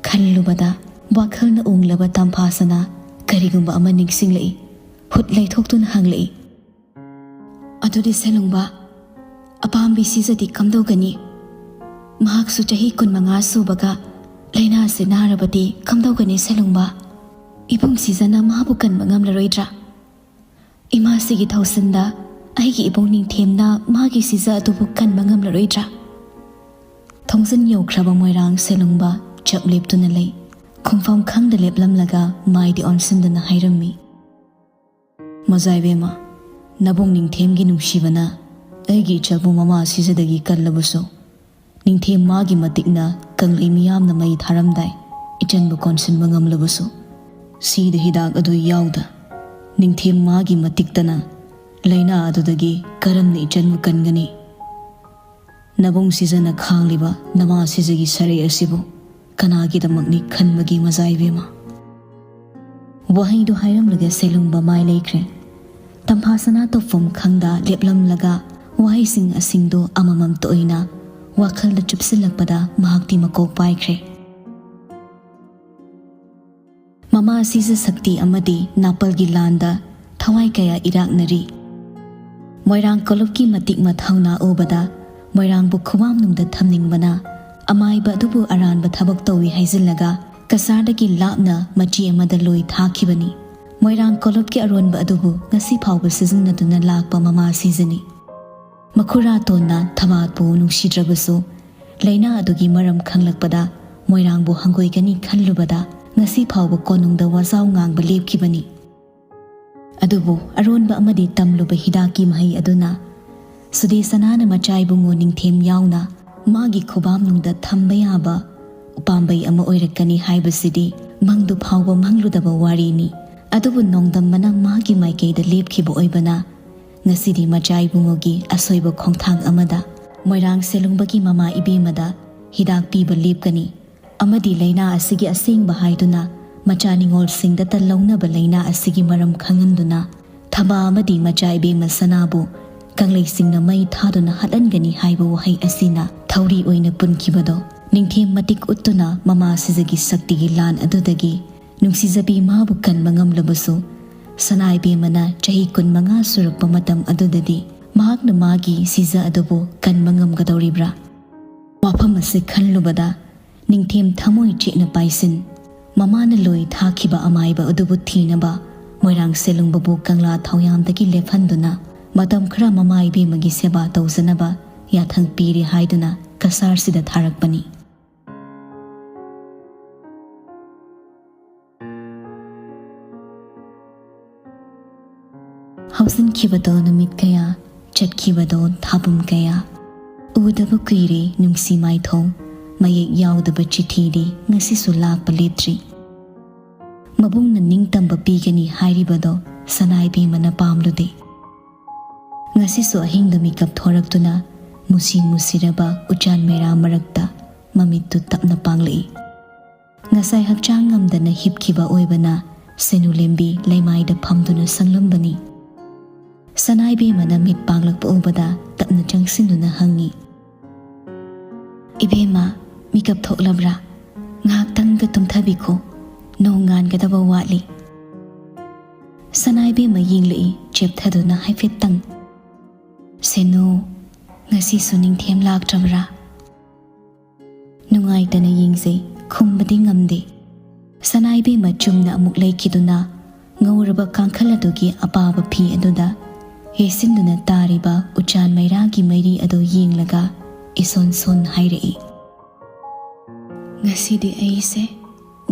ꯈꯜꯂꯨꯕꯗ ꯋꯥꯈꯜꯅ ꯎꯡꯂꯕ ꯇꯝꯐꯥꯁꯅꯥ ꯀꯔꯤꯒꯨꯝꯕ ꯑꯃ ꯅꯤꯡꯁꯤꯡꯂꯛꯏ꯫ ꯍꯨꯠ ꯂꯩꯊꯣꯛꯇꯨꯅ ꯍꯪꯂꯛꯏ, "ꯑꯗꯨꯗꯤ ꯁꯦꯂꯨꯡꯕ, ꯑꯄꯥꯝꯕꯤ ꯁꯤꯖꯗꯤ ꯀꯝꯗꯧꯒꯅꯤ? ꯃꯍꯥꯛꯁꯨ ꯆꯍꯤ ꯀꯨꯟꯃꯉꯥ ꯁꯨꯕꯒ ꯂꯥꯏꯅꯥꯁꯦ ꯅꯥꯔꯕꯗꯤ ꯀꯝꯗꯧꯒꯅꯤ ꯁꯦꯂꯨꯡꯕ? ꯏꯕꯨꯡ ꯁꯤꯖꯅ ꯃꯥꯕꯨ ꯀꯟꯕ ꯉꯝꯂꯔꯣꯏꯗ꯭ꯔꯥ? ꯏꯃꯥꯁꯤꯒꯤ ꯊꯧꯁꯤꯟꯗ ꯑꯩꯒꯤ ꯏꯕꯨꯡ ꯅꯤꯡꯊꯦꯝꯅ ꯃꯥꯒꯤ ꯁꯤꯖ ꯑꯗꯨꯕꯨ ꯀꯟꯕ ꯉꯝꯂꯔꯣꯏꯗ꯭ꯔꯥ?" ꯊꯣꯡꯖꯤꯟ ꯌꯧꯈ꯭ꯔꯕ ꯃꯣꯏꯔꯥꯡ ꯁꯦꯂꯨꯡꯕ ꯆꯞ ꯂꯦꯞꯇꯨꯅ ꯂꯩ꯫ ꯈꯣꯡꯐꯝ ꯈꯪꯗ ꯂꯦꯞꯂꯝꯂꯒ ꯃꯥꯏꯗꯤ ꯑꯣꯟꯁꯤꯟꯗꯨꯅ ꯍꯥꯏꯔꯝꯃꯤ, "ꯃꯖꯥꯏꯕꯦꯝꯃ, ꯅꯕꯨꯡ ꯅꯤꯡꯊꯦꯝꯒꯤ ꯅꯨꯡꯁꯤꯕꯅ ꯑꯩꯒꯤ ꯏꯆꯜꯕꯨ ꯃꯃꯥ ꯁꯤꯖꯗꯒꯤ ꯀꯜꯂꯕꯁꯨ, ꯅꯤꯡꯊꯦꯝ ꯃꯥꯒꯤ ꯃꯇꯤꯛꯅ ꯀꯪꯂꯩ ꯃꯤꯌꯥꯝꯅ ꯃꯩ ꯊꯥꯔꯝꯗꯥꯏ ꯏꯆꯟꯕꯨ ꯀꯣꯟꯁꯤꯟꯕ ꯉꯝꯂꯕꯁꯨ, ꯁꯤꯗ ꯍꯤꯗꯥꯛ ꯑꯗꯨ ꯌꯥꯎꯗ ꯅꯤꯡꯊꯦꯝ ꯃꯥꯒꯤ ꯃꯇꯤꯛꯇꯅ ꯂꯥꯏꯅꯥ ꯑꯗꯨꯗꯒꯤ ꯀꯔꯝꯅ ꯏꯆꯟꯕꯨ ꯀꯟꯒꯅꯤ? ꯅꯕꯨꯡ ꯁꯤꯖꯅ ꯈꯥꯡꯂꯤꯕ ꯅꯃꯥ ꯁꯤꯖꯒꯤ ꯁꯔꯦ ꯑꯁꯤꯕꯨ ꯀꯅꯥꯒꯤꯗꯃꯛꯅꯤ ꯈꯟꯕꯒꯤ ꯃꯖꯥꯏꯕꯦꯝꯃ?" ꯋꯥꯍꯩꯗꯨ ꯍꯥꯏꯔꯝꯂꯒ ꯁꯦꯂꯨꯡꯕ ꯃꯥꯏ ꯂꯩꯈ꯭ꯔꯦ꯫ ꯇꯝꯐꯥꯁꯅꯥ ꯇꯧꯐꯝ ꯈꯪꯗ ꯂꯦꯞꯂꯝꯂꯒ ꯋꯥꯍꯩꯁꯤꯡ ꯑꯁꯤꯡꯗꯨ ꯑꯃꯃꯝꯇ ꯑꯣꯏꯅ ꯋꯥꯈꯜꯗ ꯆꯨꯞꯁꯤꯜꯂꯛꯄꯗ ꯃꯍꯥꯛꯇꯤ ꯃꯀꯣꯛ ꯄꯥꯏꯈ꯭ꯔꯦ꯫ ꯃꯃꯥ ꯁꯤꯖ ꯁꯛꯇꯤ ꯑꯃꯗꯤ ꯅꯥꯄꯜꯒꯤ ꯂꯥꯟꯗ ꯊꯋꯥꯏ ꯀꯌꯥ ꯏꯔꯥꯛꯅꯔꯤ꯫ ꯃꯣꯏꯔꯥꯡ ꯀꯣꯂꯨꯞꯀꯤ ꯃꯇꯤꯛ ꯃꯊꯧꯅꯥ ꯎꯕꯗ ꯃꯣꯏꯔꯥꯡꯕꯨ ꯈꯨꯕꯥꯝꯅꯨꯡꯗ ꯊꯝꯅꯤꯡꯕꯅ ꯑꯃꯥꯏꯕ ꯑꯗꯨꯕꯨ ꯑꯔꯥꯟꯕ ꯊꯕꯛ ꯇꯧꯏ ꯍꯥꯏꯖꯤꯜꯂꯒ ꯀꯁꯥꯔꯗꯒꯤ ꯂꯥꯞꯅ ꯃꯆꯤ ꯑꯃꯗ ꯂꯣꯏ ꯊꯥꯈꯤꯕꯅꯤ꯫ ꯃꯣꯏꯔꯥꯡ ꯀꯣꯂꯨꯞꯀꯤ ꯑꯔꯣꯟꯕ ꯑꯗꯨꯕꯨ ꯉꯁꯤ ꯐꯥꯎꯕ ꯁꯤꯖꯤꯟꯅꯗꯨꯅ ꯂꯥꯛꯄ ꯃꯃꯥ ꯁꯤꯖꯅꯤ꯫ ꯃꯈꯨꯔꯥꯇꯣꯟꯅ ꯊꯕꯥꯠꯄꯨ ꯅꯨꯡꯁꯤꯗ꯭ꯔꯕꯁꯨ, ꯂꯥꯏꯅꯥ ꯑꯗꯨꯒꯤ ꯃꯔꯝ ꯈꯪꯂꯛꯄꯗ ꯃꯣꯏꯔꯥꯡꯕꯨ ꯍꯪꯒꯣꯏꯒꯅꯤ ꯈꯜꯂꯨꯕꯗ ꯉꯁꯤ ꯐꯥꯎꯕ ꯀꯣꯅꯨꯡꯗ ꯋꯥꯖꯥꯎ ꯉꯥꯡꯕ ꯂꯦꯞꯈꯤꯕꯅꯤ꯫ ꯑꯗꯨꯕꯨ ꯑꯔꯣꯟꯕ ꯑꯃꯗꯤ ꯇꯝꯂꯨꯕ ꯍꯤꯗꯥꯛꯀꯤ ꯃꯍꯩ ꯑꯗꯨꯅ ꯁꯨꯗꯦꯁꯅꯥꯅ ꯃꯆꯥ ꯏꯕꯨꯡꯉꯣ ꯅꯤꯡꯊꯦꯝ ꯌꯥꯎꯅ ꯃꯥꯒꯤ ꯈꯨꯕꯥꯝꯅꯨꯡꯗ ꯊꯝꯕ ꯌꯥꯕ ꯎꯄꯥꯝꯕꯩ ꯑꯃ ꯑꯣꯏꯔꯛꯀꯅꯤ ꯍꯥꯏꯕꯁꯤꯗꯤ ꯃꯪꯗꯨ ꯐꯥꯎꯕ ꯃꯪꯂꯨꯗꯕ ꯋꯥꯔꯤꯅꯤ꯫ ꯑꯗꯨꯕꯨ ꯅꯣꯡꯗꯝꯕꯅ ꯃꯥꯒꯤ ꯃꯥꯏꯀꯩꯗ ꯂꯦꯞꯈꯤꯕ ꯑꯣꯏꯕꯅ ꯉꯁꯤꯗꯤ ꯃꯆꯥ ꯏꯕꯨꯡꯉꯣꯒꯤ ꯑꯁꯣꯏꯕ ꯈꯣꯡꯊꯥꯡ ꯑꯃꯗ ꯃꯣꯏꯔꯥꯡ ꯁꯦꯂꯨꯡꯕꯒꯤ ꯃꯃꯥ ꯏꯕꯦꯝꯃꯗ ꯍꯤꯗꯥꯛ ꯄꯤꯕ ꯂꯦꯞꯀꯅꯤ꯫ ꯑꯃꯗꯤ ꯂꯥꯏꯅꯥ ꯑꯁꯤꯒꯤ ꯑꯁꯦꯡꯕ ꯍꯥꯏꯗꯨꯅ ꯃꯆꯥ ꯅꯤꯉꯣꯜꯁꯤꯡꯗꯇ ꯂꯧꯅꯕ ꯂꯥꯏꯅꯥ ꯑꯁꯤꯒꯤ ꯃꯔꯝ ꯈꯪꯍꯟꯗꯨꯅ ꯊꯕꯥ ꯑꯃꯗꯤ ꯃꯆꯥ ꯏꯕꯦꯝꯃ ꯁꯅꯥꯕꯨ ꯀꯪꯂꯩꯁꯤꯡꯅ ꯃꯩ ꯊꯥꯗꯨꯅ ꯍꯥꯠꯍꯟꯒꯅꯤ ꯍꯥꯏꯕ ꯋꯥꯍꯩ ꯑꯁꯤꯅ ꯊꯧꯔꯤ ꯑꯣꯏꯅ ꯄꯨꯟꯈꯤꯕꯗꯣ ꯅꯤꯡꯊꯦꯝ ꯃꯇꯤꯛ ꯎꯠꯇꯨꯅ ꯃꯃꯥ ꯁꯤꯖꯒꯤ ꯁꯛꯇꯤꯒꯤ ꯂꯥꯟ ꯑꯗꯨꯗꯒꯤ ꯅꯨꯡꯁꯤꯖꯕꯤ ꯃꯥꯕꯨ ꯀꯟꯕ ꯉꯝꯂꯕꯁꯨ, ꯁꯅꯥ ꯏꯕꯦꯝꯃꯅ ꯆꯍꯤ ꯀꯨꯟꯃꯉꯥ ꯁꯨꯔꯛꯄ ꯃꯇꯝ ꯑꯗꯨꯗꯗꯤ ꯃꯍꯥꯛꯅ ꯃꯥꯒꯤ ꯁꯤꯖ ꯑꯗꯨꯕꯨ ꯀꯟꯕ ꯉꯝꯒꯗꯧꯔꯤꯕ꯭ꯔꯥ? ꯋꯥꯐꯝ ꯑꯁꯤ ꯈꯜꯂꯨꯕꯗ ꯅꯤꯡꯊꯦꯝ ꯊꯃꯣꯏ ꯆꯦꯠꯅ ꯄꯥꯏꯁꯤꯟ, ꯃꯃꯥꯅ ꯂꯣꯏ ꯊꯥꯈꯤꯕ ꯑꯃꯥꯏꯕ ꯑꯗꯨꯕꯨ ꯊꯤꯅꯕ ꯃꯣꯏꯔꯥꯡ ꯁꯦꯂꯨꯡꯕꯕꯨ ꯀꯪꯂꯥ ꯊꯧꯌꯥꯝꯗꯒꯤ ꯂꯦꯞꯍꯟꯗꯨꯅ ꯃꯇꯝ ꯈꯔ ꯃꯃꯥ ꯏꯕꯦꯝꯃꯒꯤ ꯁꯦꯕꯥ ꯇꯧꯖꯅꯕ ꯌꯥꯊꯪ ꯄꯤꯔꯦ ꯍꯥꯏꯗꯨꯅ ꯀꯁꯥꯔꯁꯤꯗ ꯊꯥꯔꯛꯄꯅꯤ꯫ ꯍꯧꯖꯤꯟꯈꯤꯕꯗꯣ ꯅꯨꯃꯤꯠ ꯀꯌꯥ, ꯆꯠꯈꯤꯕꯗꯣ ꯊꯥꯕꯨꯝ ꯀꯌꯥ꯫ ꯎꯗꯕ ꯀꯨꯏꯔꯦ ꯅꯨꯡꯁꯤ ꯃꯥꯏꯊꯣꯡ, ꯃꯌꯦꯛ ꯌꯥꯎꯗꯕ ꯆꯤꯊꯤꯗꯤ ꯉꯁꯤꯁꯨ ꯂꯥꯛꯄ ꯂꯦꯞꯇ꯭ꯔꯤ꯫ ꯃꯕꯨꯡꯅ ꯅꯤꯡꯇꯝꯕ ꯄꯤꯒꯅꯤ ꯍꯥꯏꯔꯤꯕꯗꯣ ꯁꯅꯥ ꯏꯕꯦꯝꯃꯅ ꯄꯥꯝꯂꯨꯗꯦ꯫ ꯉꯁꯤꯁꯨ ꯑꯍꯤꯡꯗ ꯃꯤꯀꯞ ꯊꯣꯔꯛꯇꯨꯅ ꯃꯨꯁꯤ ꯃꯨꯁꯤꯔꯕ ꯎꯆꯥꯟ ꯃꯩꯔꯥ ꯃꯔꯛꯇ ꯃꯃꯤꯠꯇꯨ ꯇꯞꯅ ꯄꯥꯡꯂꯛꯏ꯫ ꯉꯁꯥꯏ ꯍꯛꯆꯥꯡ ꯉꯝꯗꯅ ꯍꯤꯞꯈꯤꯕ ꯑꯣꯏꯕꯅ ꯁꯦꯅꯨ ꯂꯦꯝꯕꯤ ꯂꯩꯃꯥꯏꯗ ꯐꯝꯗꯨꯅ ꯁꯪꯂꯝꯕꯅꯤ꯫ ꯁꯅꯥ ꯏꯕꯦꯝꯃꯅ ꯃꯤꯠ ꯄꯥꯡꯂꯛꯄ ꯎꯕꯗ ꯇꯞꯅ ꯆꯪꯁꯤꯟꯗꯨꯅ ꯍꯪꯉꯤ, "ꯏꯕꯦꯝꯃ, ꯃꯤꯀꯞ ꯊꯣꯛꯂꯕ꯭ꯔꯥ? ꯉꯥꯏꯍꯥꯛꯇꯪꯒ ꯇꯨꯝꯊꯕꯤꯈꯣ, ꯅꯣꯡ ꯉꯥꯟꯒꯗꯕ ꯋꯥꯠꯂꯤ꯫" ꯁꯅꯥ ꯏꯕꯦꯝꯃ ꯌꯦꯡꯂꯛꯏ ꯆꯦꯞꯊꯗꯨꯅ ꯍꯥꯏꯐꯦꯠꯇꯪ꯫ "ꯁꯦꯅꯨ, ꯉꯁꯤꯁꯨ ꯅꯤꯡꯊꯦꯝ ꯂꯥꯛꯇ꯭ꯔꯕ꯭ꯔꯥ?" ꯅꯨꯡꯉꯥꯏꯇꯅ ꯌꯦꯡꯖꯩ, ꯈꯨꯝꯕꯗꯤ ꯉꯝꯗꯦ꯫ ꯁꯅꯥ ꯏꯕꯦꯝꯃ ꯆꯨꯝꯅ ꯑꯃꯨꯛ ꯂꯩꯈꯤꯗꯨꯅ ꯉꯧꯔꯕ ꯀꯥꯡꯈꯜ ꯑꯗꯨꯒꯤ ꯑꯄꯥꯕ ꯐꯤ ꯑꯗꯨꯗ ꯌꯩꯁꯤꯟꯗꯨꯅ ꯇꯥꯔꯤꯕ ꯎꯆꯥꯟ ꯃꯩꯔꯥꯒꯤ ꯃꯩꯔꯤ ꯑꯗꯨ ꯌꯦꯡꯂꯒ ꯏꯁꯣꯟ ꯁꯣꯟ ꯍꯥꯏꯔꯛꯏ, "ꯉꯁꯤꯗꯤ ꯑꯩꯁꯦ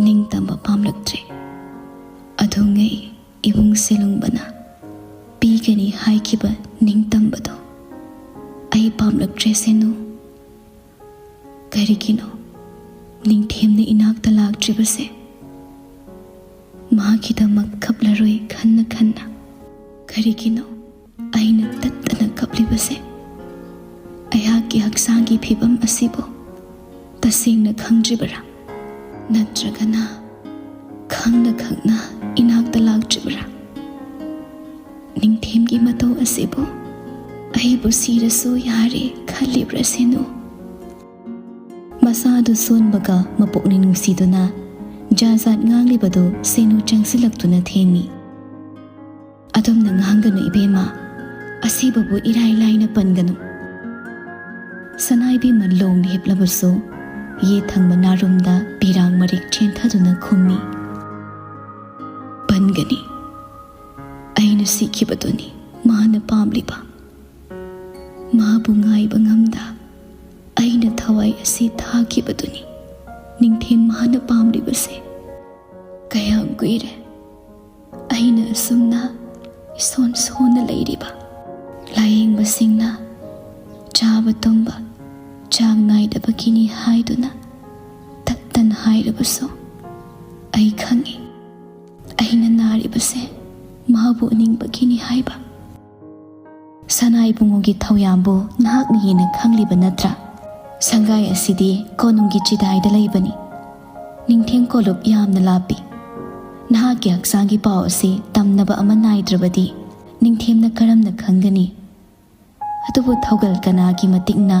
ꯅꯤꯡꯇꯝꯕ ꯄꯥꯝꯂꯛꯇ꯭ꯔꯦ꯫ ꯑꯗꯨꯉꯩ ꯏꯕꯨꯡ ꯁꯦꯂꯨꯡꯕꯅ ꯄꯤꯒꯅꯤ ꯍꯥꯏꯈꯤꯕ ꯅꯤꯡꯇꯝꯕꯗꯣ ꯑꯩ ꯄꯥꯝꯂꯛꯇ꯭ꯔꯦ ꯁꯦꯅꯨ꯫ ꯀꯔꯤꯒꯤꯅꯣ ꯅꯤꯡꯊꯦꯝꯅ ꯏꯅꯥꯛꯇ ꯂꯥꯛꯇ꯭ꯔꯤꯕꯁꯦ? ꯃꯥꯒꯤꯗꯃꯛ ꯀꯞꯂꯔꯣꯏ ꯈꯟꯅ ꯈꯟꯅ ꯀꯔꯤꯒꯤꯅꯣ ꯑꯩꯅ ꯇꯠꯇꯅ ꯀꯞꯂꯤꯕꯁꯦ? ꯑꯩꯍꯥꯛꯀꯤ ꯍꯛꯆꯥꯡꯒꯤ ꯐꯤꯕꯝ ꯑꯁꯤꯕꯨ ꯇꯁꯦꯡꯅ ꯈꯪꯗ꯭ꯔꯤꯕꯔꯥ?" ꯅꯠꯇ꯭ꯔꯒꯅ ꯈꯪꯅ ꯈꯪꯅ ꯏꯅꯥꯛꯇ ꯂꯥꯛꯇ꯭ꯔꯤꯕ꯭ꯔꯥ? ꯅꯤꯡꯊꯦꯝꯒꯤ ꯃꯇꯧ ꯑꯁꯤꯕꯨ ꯑꯩꯕꯨ ꯁꯤꯔꯁꯨ ꯌꯥꯔꯦ ꯈꯜꯂꯤꯕ꯭ꯔꯥ ꯁꯦꯅꯨ? ꯃꯁꯥꯗꯨ ꯁꯣꯟꯕꯒ ꯃꯄꯨꯛꯅꯤꯡ ꯅꯨꯡꯁꯤꯗꯨꯅ ꯖꯥꯠ ꯖꯥꯠ ꯉꯥꯡꯂꯤꯕꯗꯨ ꯁꯦꯅꯨ ꯆꯪꯁꯤꯜꯂꯛꯇꯨꯅ ꯊꯦꯝꯃꯤ꯫ "ꯑꯗꯨꯝꯅ ꯉꯥꯡꯒꯅꯨ ꯏꯕꯦꯝꯃ, ꯑꯁꯤꯕꯕꯨ ꯏꯔꯥꯏ ꯂꯥꯏꯅ ꯄꯟꯒꯅꯨ꯫" ꯁꯅꯥꯏꯕꯦꯝꯃ ꯂꯣꯡꯅ ꯍꯤꯞꯂꯕꯁꯨ ꯌꯦꯠ ꯊꯪꯕ ꯅꯥꯔꯨꯝꯗ ꯄꯤꯔꯥꯡ ꯃꯔꯤꯛ ꯆꯦꯟꯊꯗꯨꯅ ꯈꯨꯝꯃꯤ꯫ "ꯄꯟꯒꯅꯤ꯫ ꯑꯩꯅ ꯁꯤꯈꯤꯕꯗꯨꯅꯤ ꯃꯥꯅ ꯄꯥꯝꯂꯤꯕ꯫ ꯃꯥꯕꯨ ꯉꯥꯏꯕ ꯉꯝꯗ ꯑꯩꯅ ꯊꯋꯥꯏ ꯑꯁꯤ ꯊꯥꯈꯤꯕꯗꯨꯅꯤ ꯅꯤꯡꯊꯦꯝ ꯃꯥꯅ ꯄꯥꯝꯂꯤꯕꯁꯦ꯫ ꯀꯌꯥꯝ ꯀꯨꯏꯔꯦ ꯑꯩꯅ ꯑꯁꯨꯝꯅ ꯏꯁꯣꯟ ꯁꯣꯟꯅ ꯂꯩꯔꯤꯕ꯫ ꯂꯥꯌꯦꯡꯕꯁꯤꯡꯅ ꯆꯥꯕ ꯇꯨꯝꯕ ꯆꯥꯡ ꯅꯥꯏꯗꯕꯒꯤꯅꯤ ꯍꯥꯏꯗꯨꯅ ꯇꯠꯇꯅ ꯍꯥꯏꯔꯕꯁꯨ ꯑꯩ ꯈꯪꯏ, ꯑꯩꯅ ꯅꯥꯔꯤꯕꯁꯦ ꯃꯥꯕꯨ ꯎꯅꯤꯡꯕꯒꯤꯅꯤ ꯍꯥꯏꯕ꯫" "ꯁꯅꯥ ꯏꯕꯨꯡꯉꯣꯒꯤ ꯊꯧꯌꯥꯝꯕꯨ ꯅꯍꯥꯛꯅ ꯍꯦꯟꯅ ꯈꯪꯂꯤꯕ ꯅꯠꯇ꯭ꯔꯥ? ꯁꯪꯒꯥꯏ ꯑꯁꯤꯗꯤ ꯀꯣꯅꯨꯡꯒꯤ ꯆꯤꯗꯥꯏꯗ ꯂꯩꯕꯅꯤ꯫ ꯅꯤꯡꯊꯦꯝ ꯀꯣꯂꯨꯞ ꯌꯥꯝꯅ ꯂꯥꯞꯄꯤ꯫ ꯅꯍꯥꯛꯀꯤ ꯍꯛꯆꯥꯡꯒꯤ ꯄꯥꯎ ꯑꯁꯤ ꯇꯝꯅꯕ ꯑꯃ ꯅꯥꯏꯗ꯭ꯔꯕꯗꯤ ꯅꯤꯡꯊꯦꯝꯅ ꯀꯔꯝꯅ ꯈꯪꯒꯅꯤ? ꯑꯗꯨꯕꯨ ꯊꯧꯒꯜ ꯀꯅꯥꯒꯤ ꯃꯇꯤꯛꯅ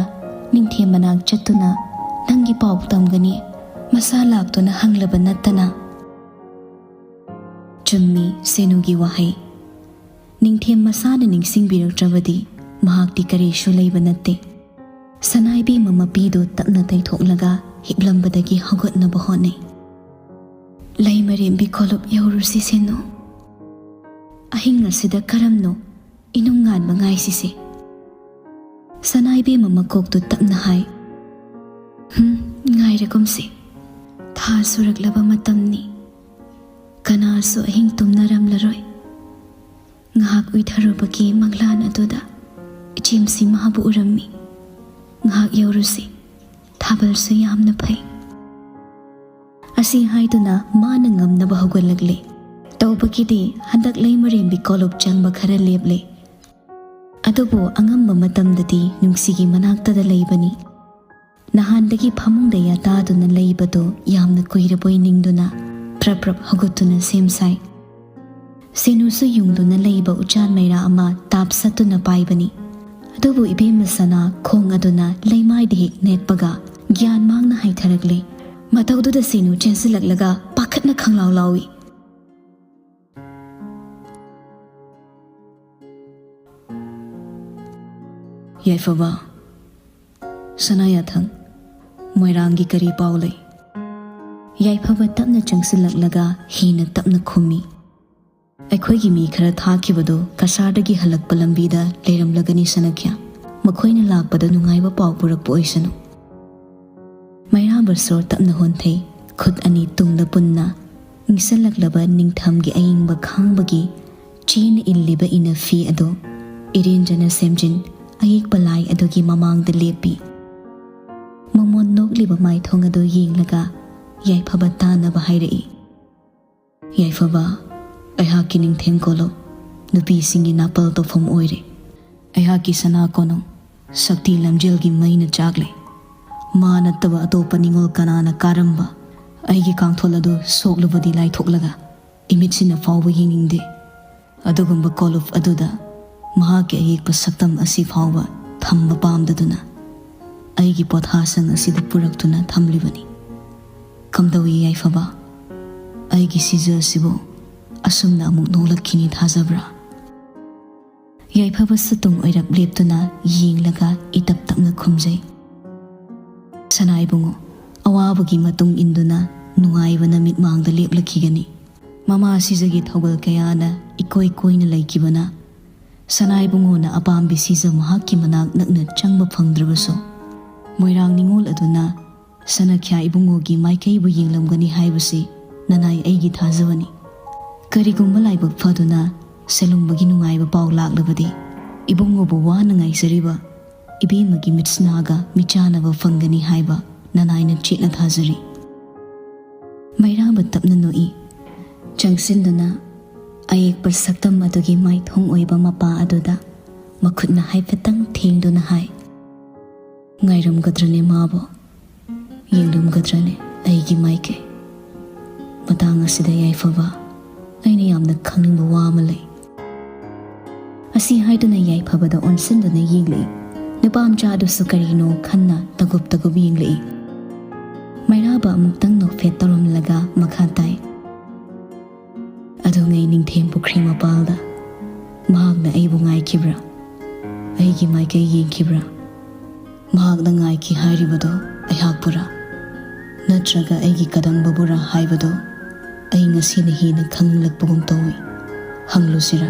ꯅꯤꯡꯊꯦꯝ ꯃꯅꯥꯛ ꯆꯠꯇꯨꯅ ꯅꯪꯒꯤ ꯄꯥꯎ ꯇꯝꯒꯅꯤ? ꯃꯁꯥ ꯂꯥꯛꯇꯨꯅ ꯍꯪꯂꯕ ꯅꯠꯇꯅ꯫" ꯆꯨꯝꯃꯤ ꯁꯦꯅꯨꯒꯤ ꯋꯥꯍꯩ꯫ ꯅꯤꯡꯊꯦꯝ ꯃꯁꯥꯅ ꯅꯤꯡꯁꯤꯡꯕꯤꯔꯛꯇ꯭ꯔꯕꯗꯤ ꯃꯍꯥꯛꯇꯤ ꯀꯔꯤꯁꯨ ꯂꯩꯕ ꯅꯠꯇꯦ꯫ ꯁꯅꯥꯏꯕꯦꯝꯃ ꯃꯄꯤꯗꯨ ꯇꯞꯅ ꯇꯩꯊꯣꯛꯂꯒ ꯍꯤꯞꯂꯝꯕꯗꯒꯤ ꯍꯧꯒꯠꯅꯕ ꯍꯣꯠꯅꯩ꯫ "ꯂꯩꯃꯔꯦꯝꯕꯤ ꯀꯣꯂꯨꯞ ꯌꯧꯔꯨꯁꯤ ꯁꯦꯅꯨ꯫ ꯑꯍꯤꯡ ꯑꯁꯤꯗ ꯀꯔꯝꯅꯣ ꯏꯅꯨꯡ ꯉꯥꯟꯕ ꯉꯥꯏꯁꯤꯁꯦ꯫" ꯁꯅꯥꯏꯕꯦꯝꯃ ꯃꯀꯣꯛꯇꯨ ꯇꯞꯅ ꯍꯥꯏ꯫ "ꯍꯨꯝ, ꯉꯥꯏꯔꯒꯨꯝꯁꯤ꯫ ꯊꯥ ꯁꯨꯔꯛꯂꯕ ꯃꯇꯝꯅꯤ꯫ ꯀꯅꯥꯁꯨ ꯑꯍꯤꯡ ꯇꯨꯝꯅꯔꯝꯂꯔꯣꯏ꯫ ꯉꯥꯏꯍꯥꯛ ꯎꯏꯊꯔꯨꯕꯒꯤ ꯃꯪꯂꯥꯟ ꯑꯗꯨꯗ ꯏꯆꯦꯝꯁꯤ ꯃꯥꯕꯨ ꯎꯔꯝꯃꯤ꯫ ꯉꯥꯏꯍꯥꯛ ꯌꯧꯔꯨꯁꯤ꯫ ꯊꯥꯕꯜꯁꯨ ꯌꯥꯝꯅ ꯐꯩ꯫" ꯑꯁꯤ ꯍꯥꯏꯗꯨꯅ ꯃꯥꯅ ꯉꯝꯅꯕ ꯍꯧꯒꯠꯂꯛꯂꯦ꯫ ꯇꯧꯕꯒꯤꯗꯤ ꯍꯟꯗꯛ ꯂꯩꯃꯔꯦꯝꯕꯤ ꯀꯣꯂꯨꯞ ꯆꯪꯕ ꯈꯔ ꯂꯦꯞꯂꯦ꯫ ꯑꯗꯨꯕꯨ ꯑꯉꯝꯕ ꯃꯇꯝꯗꯗꯤ ꯅꯨꯡꯁꯤꯒꯤ ꯃꯅꯥꯛꯇꯗ ꯂꯩꯕꯅꯤ꯫ ꯅꯍꯥꯟꯗꯒꯤ ꯐꯃꯨꯡꯗ ꯌꯥꯇꯥꯗꯨꯅ ꯂꯩꯕꯗꯨ ꯌꯥꯝꯅ ꯀꯨꯏꯔꯕꯣꯏ ꯅꯤꯡꯗꯨꯅ ꯄ꯭ꯔꯞ ꯄ꯭ꯔꯞ ꯍꯧꯒꯠꯇꯨꯅ ꯁꯦꯝ ꯁꯥꯏ꯫ ꯁꯦꯅꯨꯁꯨ ꯌꯨꯡꯗꯨꯅ ꯂꯩꯕ ꯎꯆꯥꯟ ꯃꯩꯔꯥ ꯑꯃ ꯇꯥꯞ ꯁꯠꯇꯨꯅ ꯄꯥꯏꯕꯅꯤ꯫ ꯑꯗꯨꯕꯨ ꯏꯕꯦꯝꯃ ꯁꯅꯥ ꯈꯣꯡ ꯑꯗꯨꯅ ꯂꯩꯃꯥꯏꯗ ꯍꯦꯛ ꯅꯦꯠꯄꯒ ꯒ꯭ꯌꯥꯟ ꯃꯥꯡꯅ ꯍꯥꯏꯊꯔꯛꯂꯦ꯫ ꯃꯇꯧꯗꯨꯗ ꯁꯦꯅꯨ ꯆꯦꯟꯁꯤꯜꯂꯛꯂꯒ ꯄꯥꯈꯠꯅ ꯈꯪꯂꯥꯎ ꯂꯥꯎꯏ꯫ ꯌꯥꯏꯐꯕ, ꯁꯅꯥꯌꯥꯊꯪ, ꯃꯣꯏꯔꯥꯡꯒꯤ ꯀꯔꯤ ꯄꯥꯎ ꯂꯩ? ꯌꯥꯏꯐꯕ ꯇꯞꯅ ꯆꯪꯁꯤꯜꯂꯛꯂꯒ ꯍꯦꯟꯅ ꯇꯞꯅ ꯈꯨꯝꯃꯤ꯫ ꯑꯩꯈꯣꯏꯒꯤ ꯃꯤ ꯈꯔ ꯊꯥꯈꯤꯕꯗꯨ ꯀꯁꯥꯔꯗꯒꯤ ꯍꯜꯂꯛꯄ ꯂꯝꯕꯤꯗ ꯂꯩꯔꯝꯂꯒꯅꯤ ꯁꯅꯥꯈ꯭ꯌꯥ꯫ ꯃꯈꯣꯏꯅ ꯂꯥꯛꯄꯗ ꯅꯨꯡꯉꯥꯏꯕ ꯄꯥꯎ ꯄꯨꯔꯛꯄ ꯑꯣꯏꯁꯅꯨ꯫ ꯃꯩꯔꯥꯕ ꯁꯣꯔ ꯇꯞꯅ ꯍꯣꯟꯊꯩ, ꯈꯨꯠ ꯑꯅꯤ ꯇꯨꯡꯗ ꯄꯨꯟꯅ ꯏꯪꯁꯤꯜꯂꯛꯂꯕ ꯅꯤꯡꯊꯝꯒꯤ ꯑꯏꯪꯕ ꯈꯥꯡꯕꯒꯤ ꯆꯦꯅ ꯏꯜꯂꯤꯕ ꯏꯅꯐꯤ ꯑꯗꯨ ꯏꯔꯦꯟꯖꯅ ꯁꯦꯝꯖꯤꯟ ꯑꯌꯦꯛꯄ ꯂꯥꯏ ꯑꯗꯨꯒꯤ ꯃꯃꯥꯡꯗ ꯂꯦꯞꯄꯤ꯫ ꯃꯃꯣꯟ ꯅꯣꯛꯂꯤꯕ ꯃꯥꯏꯊꯣꯡ ꯑꯗꯨ ꯌꯦꯡꯂꯒ ꯌꯥꯏꯐꯕ ꯇꯥꯅꯕ ꯍꯥꯏꯔꯛꯏ꯫ ꯌꯥꯏꯐꯕ, ꯑꯩꯍꯥꯛꯀꯤ ꯅꯤꯡꯊꯦꯝ ꯀꯣꯂꯨꯞ ꯅꯨꯄꯤꯁꯤꯡꯒꯤ ꯅꯥꯄꯜ ꯇꯧꯐꯝ ꯑꯣꯏꯔꯦ꯫ ꯑꯩꯍꯥꯛꯀꯤ ꯁꯅꯥ ꯀꯣꯅꯨꯡ ꯁꯛꯇꯤ ꯂꯝꯖꯦꯜꯒꯤ ꯃꯩꯅ ꯆꯥꯛꯂꯦ꯫ ꯃꯥ ꯅꯠꯇꯕ ꯑꯇꯣꯞꯄ ꯅꯤꯉꯣꯜ ꯀꯅꯥꯅ ꯀꯥꯔꯝꯕ ꯑꯩꯒꯤ ꯀꯥꯡꯊꯣꯜ ꯑꯗꯨ ꯁꯣꯛꯂꯨꯕꯗꯤ ꯂꯥꯏꯊꯣꯛꯂꯒ ꯏꯃꯤꯠꯁꯤꯅ ꯐꯥꯎꯕ ꯌꯦꯡꯅꯤꯡꯗꯦ꯫ ꯑꯗꯨꯒꯨꯝꯕ ꯀꯣꯂꯨꯞ ꯑꯗꯨꯗ ꯃꯍꯥꯛꯀꯤ ꯑꯌꯦꯛꯄ ꯁꯛꯇꯝ ꯑꯁꯤ ꯐꯥꯎꯕ ꯊꯝꯕ ꯄꯥꯝꯗꯗꯨꯅ ꯑꯩꯒꯤ ꯄꯣꯊꯥꯁꯪ ꯑꯁꯤꯗ ꯄꯨꯔꯛꯇꯨꯅ ꯊꯝꯂꯤꯕꯅꯤ꯫ ꯀꯝꯗꯧꯏ ꯌꯥꯏꯐꯕ? ꯑꯩꯒꯤ ꯁꯤꯖ ꯑꯁꯤꯕꯨ ꯑꯁꯨꯝꯅ ꯑꯃꯨꯛ ꯅꯣꯛꯂꯛꯈꯤꯅꯤ ꯊꯥꯖꯕ꯭ꯔꯥ? ꯌꯥꯏꯐꯕ ꯁꯨꯇꯨꯝ ꯑꯣꯏꯔꯞ ꯂꯦꯞꯇꯨꯅ ꯌꯦꯡꯂꯒ ꯏꯇꯞ ꯇꯞꯅ ꯈꯨꯝꯖꯩ꯫ ꯁꯅꯥ ꯏꯕꯨꯡꯉꯣ, ꯑꯋꯥꯕꯒꯤ ꯃꯇꯨꯡ ꯏꯟꯗꯨꯅ ꯅꯨꯡꯉꯥꯏꯕꯅ ꯃꯤꯠꯃꯥꯡꯗ ꯂꯦꯞꯂꯛꯈꯤꯒꯅꯤ꯫ ꯃꯃꯥ ꯁꯤꯖꯒꯤ ꯊꯧꯒꯜ ꯀꯌꯥꯅ ꯏꯀꯣꯏ ꯀꯣꯏꯅ ꯂꯩꯈꯤꯕꯅ ꯁꯅꯥ ꯏꯕꯨꯡꯉꯣꯅ ꯑꯄꯥꯝꯕꯤ ꯁꯤꯖ ꯃꯍꯥꯛꯀꯤ ꯃꯅꯥꯛ ꯅꯛꯅ ꯆꯪꯕ ꯐꯪꯗ꯭ꯔꯕꯁꯨ, ꯃꯣꯏꯔꯥꯡ ꯅꯤꯉꯣꯜ ꯑꯗꯨꯅ ꯁꯅꯥꯈ꯭ꯌꯥ ꯏꯕꯨꯡꯉꯣꯒꯤ ꯃꯥꯏꯀꯩꯕꯨ ꯌꯦꯡꯂꯝꯒꯅꯤ ꯍꯥꯏꯕꯁꯤ ꯅꯅꯥꯏ ꯑꯩꯒꯤ ꯊꯥꯖꯕꯅꯤ꯫ ꯀꯔꯤꯒꯨꯝꯕ ꯂꯥꯏꯕꯛ ꯐꯗꯨꯅ ꯁꯦꯂꯨꯡꯕꯒꯤ ꯅꯨꯡꯉꯥꯏꯕ ꯄꯥꯎ ꯂꯥꯛꯂꯕꯗꯤ, ꯏꯕꯨꯡꯉꯣꯕꯨ ꯋꯥꯅ ꯉꯥꯏꯖꯔꯤꯕ ꯏꯕꯦꯝꯃꯒꯤ ꯃꯤꯠꯁꯅꯥꯒ ꯃꯤꯆꯥꯟꯅꯕ ꯐꯪꯒꯅꯤ ꯍꯥꯏꯕ ꯅꯅꯥꯏꯅ ꯆꯦꯠꯅ ꯊꯥꯖꯔꯤ꯫ ꯃꯩꯔꯥꯕ ꯇꯞꯅ ꯅꯣꯛꯏ꯫ ꯆꯪꯁꯤꯟꯗꯨꯅ ꯑꯌꯦꯛꯄ ꯁꯛꯇꯝ ꯑꯗꯨꯒꯤ ꯃꯥꯏꯊꯣꯡ ꯑꯣꯏꯕ ꯃꯄꯥ ꯑꯗꯨꯗ ꯃꯈꯨꯠꯅ ꯍꯥꯏꯐꯦꯠꯇꯪ ꯊꯦꯡꯗꯨꯅ ꯍꯥꯏ, ꯌꯦꯡꯂꯝꯒꯗ꯭ꯔꯅꯦ ꯃꯥꯕꯨ? ꯌꯦꯡꯂꯝꯒꯗ꯭ꯔꯅꯦ ꯑꯩꯒꯤ ꯃꯥꯏꯀꯩ? ꯃꯇꯥꯡ ꯑꯁꯤꯗ ꯌꯥꯏꯐꯕ, ꯑꯩꯅ ꯌꯥꯝꯅ ꯈꯪꯅꯤꯡꯕ ꯋꯥ ꯑꯃ ꯂꯩ꯫ ꯑꯁꯤ ꯍꯥꯏꯗꯨꯅ ꯌꯥꯏꯐꯕꯗ ꯑꯣꯟꯁꯤꯟꯗꯨꯅ ꯌꯦꯡꯂꯛꯏ꯫ ꯅꯨꯄꯥ ꯃꯆꯥ ꯑꯗꯨꯁꯨ ꯀꯔꯤꯅꯣ ꯈꯟꯅ ꯇꯒꯨꯞ ꯇꯒꯨꯞ ꯌꯦꯡꯂꯛꯏ꯫ ꯃꯩꯔꯥꯕ ꯑꯃꯨꯛꯇꯪ ꯅꯣꯛꯐꯦꯠ ꯇꯧꯔꯝꯂꯒ ꯃꯈꯥ ꯇꯥꯏ꯫ ꯑꯗꯨꯉꯩ ꯅꯤꯡꯊꯦꯝ ꯄꯨꯈ꯭ꯔꯤ ꯃꯄꯥꯜꯗ ꯃꯍꯥꯛꯅ ꯑꯩꯕꯨ ꯉꯥꯏꯈꯤꯕ꯭ꯔꯥ? ꯑꯩꯒꯤ ꯃꯥꯏꯀꯩ ꯌꯦꯡꯈꯤꯕ꯭ꯔꯥ? ꯃꯍꯥꯛꯅ ꯉꯥꯏꯈꯤ ꯍꯥꯏꯔꯤꯕꯗꯣ ꯑꯩꯍꯥꯛꯄꯨꯔꯥ? ꯅꯠꯇ꯭ꯔꯒ ꯑꯩꯒꯤ ꯀꯗꯝꯕꯕꯨꯔꯥ ꯍꯥꯏꯕꯗꯣ ꯑꯩ ꯉꯁꯤꯅ ꯍꯦꯟꯅ ꯈꯪꯅꯤꯡꯂꯛꯄꯒꯨꯝ ꯇꯧꯏ꯫ ꯍꯪꯂꯨꯁꯤꯔꯥ?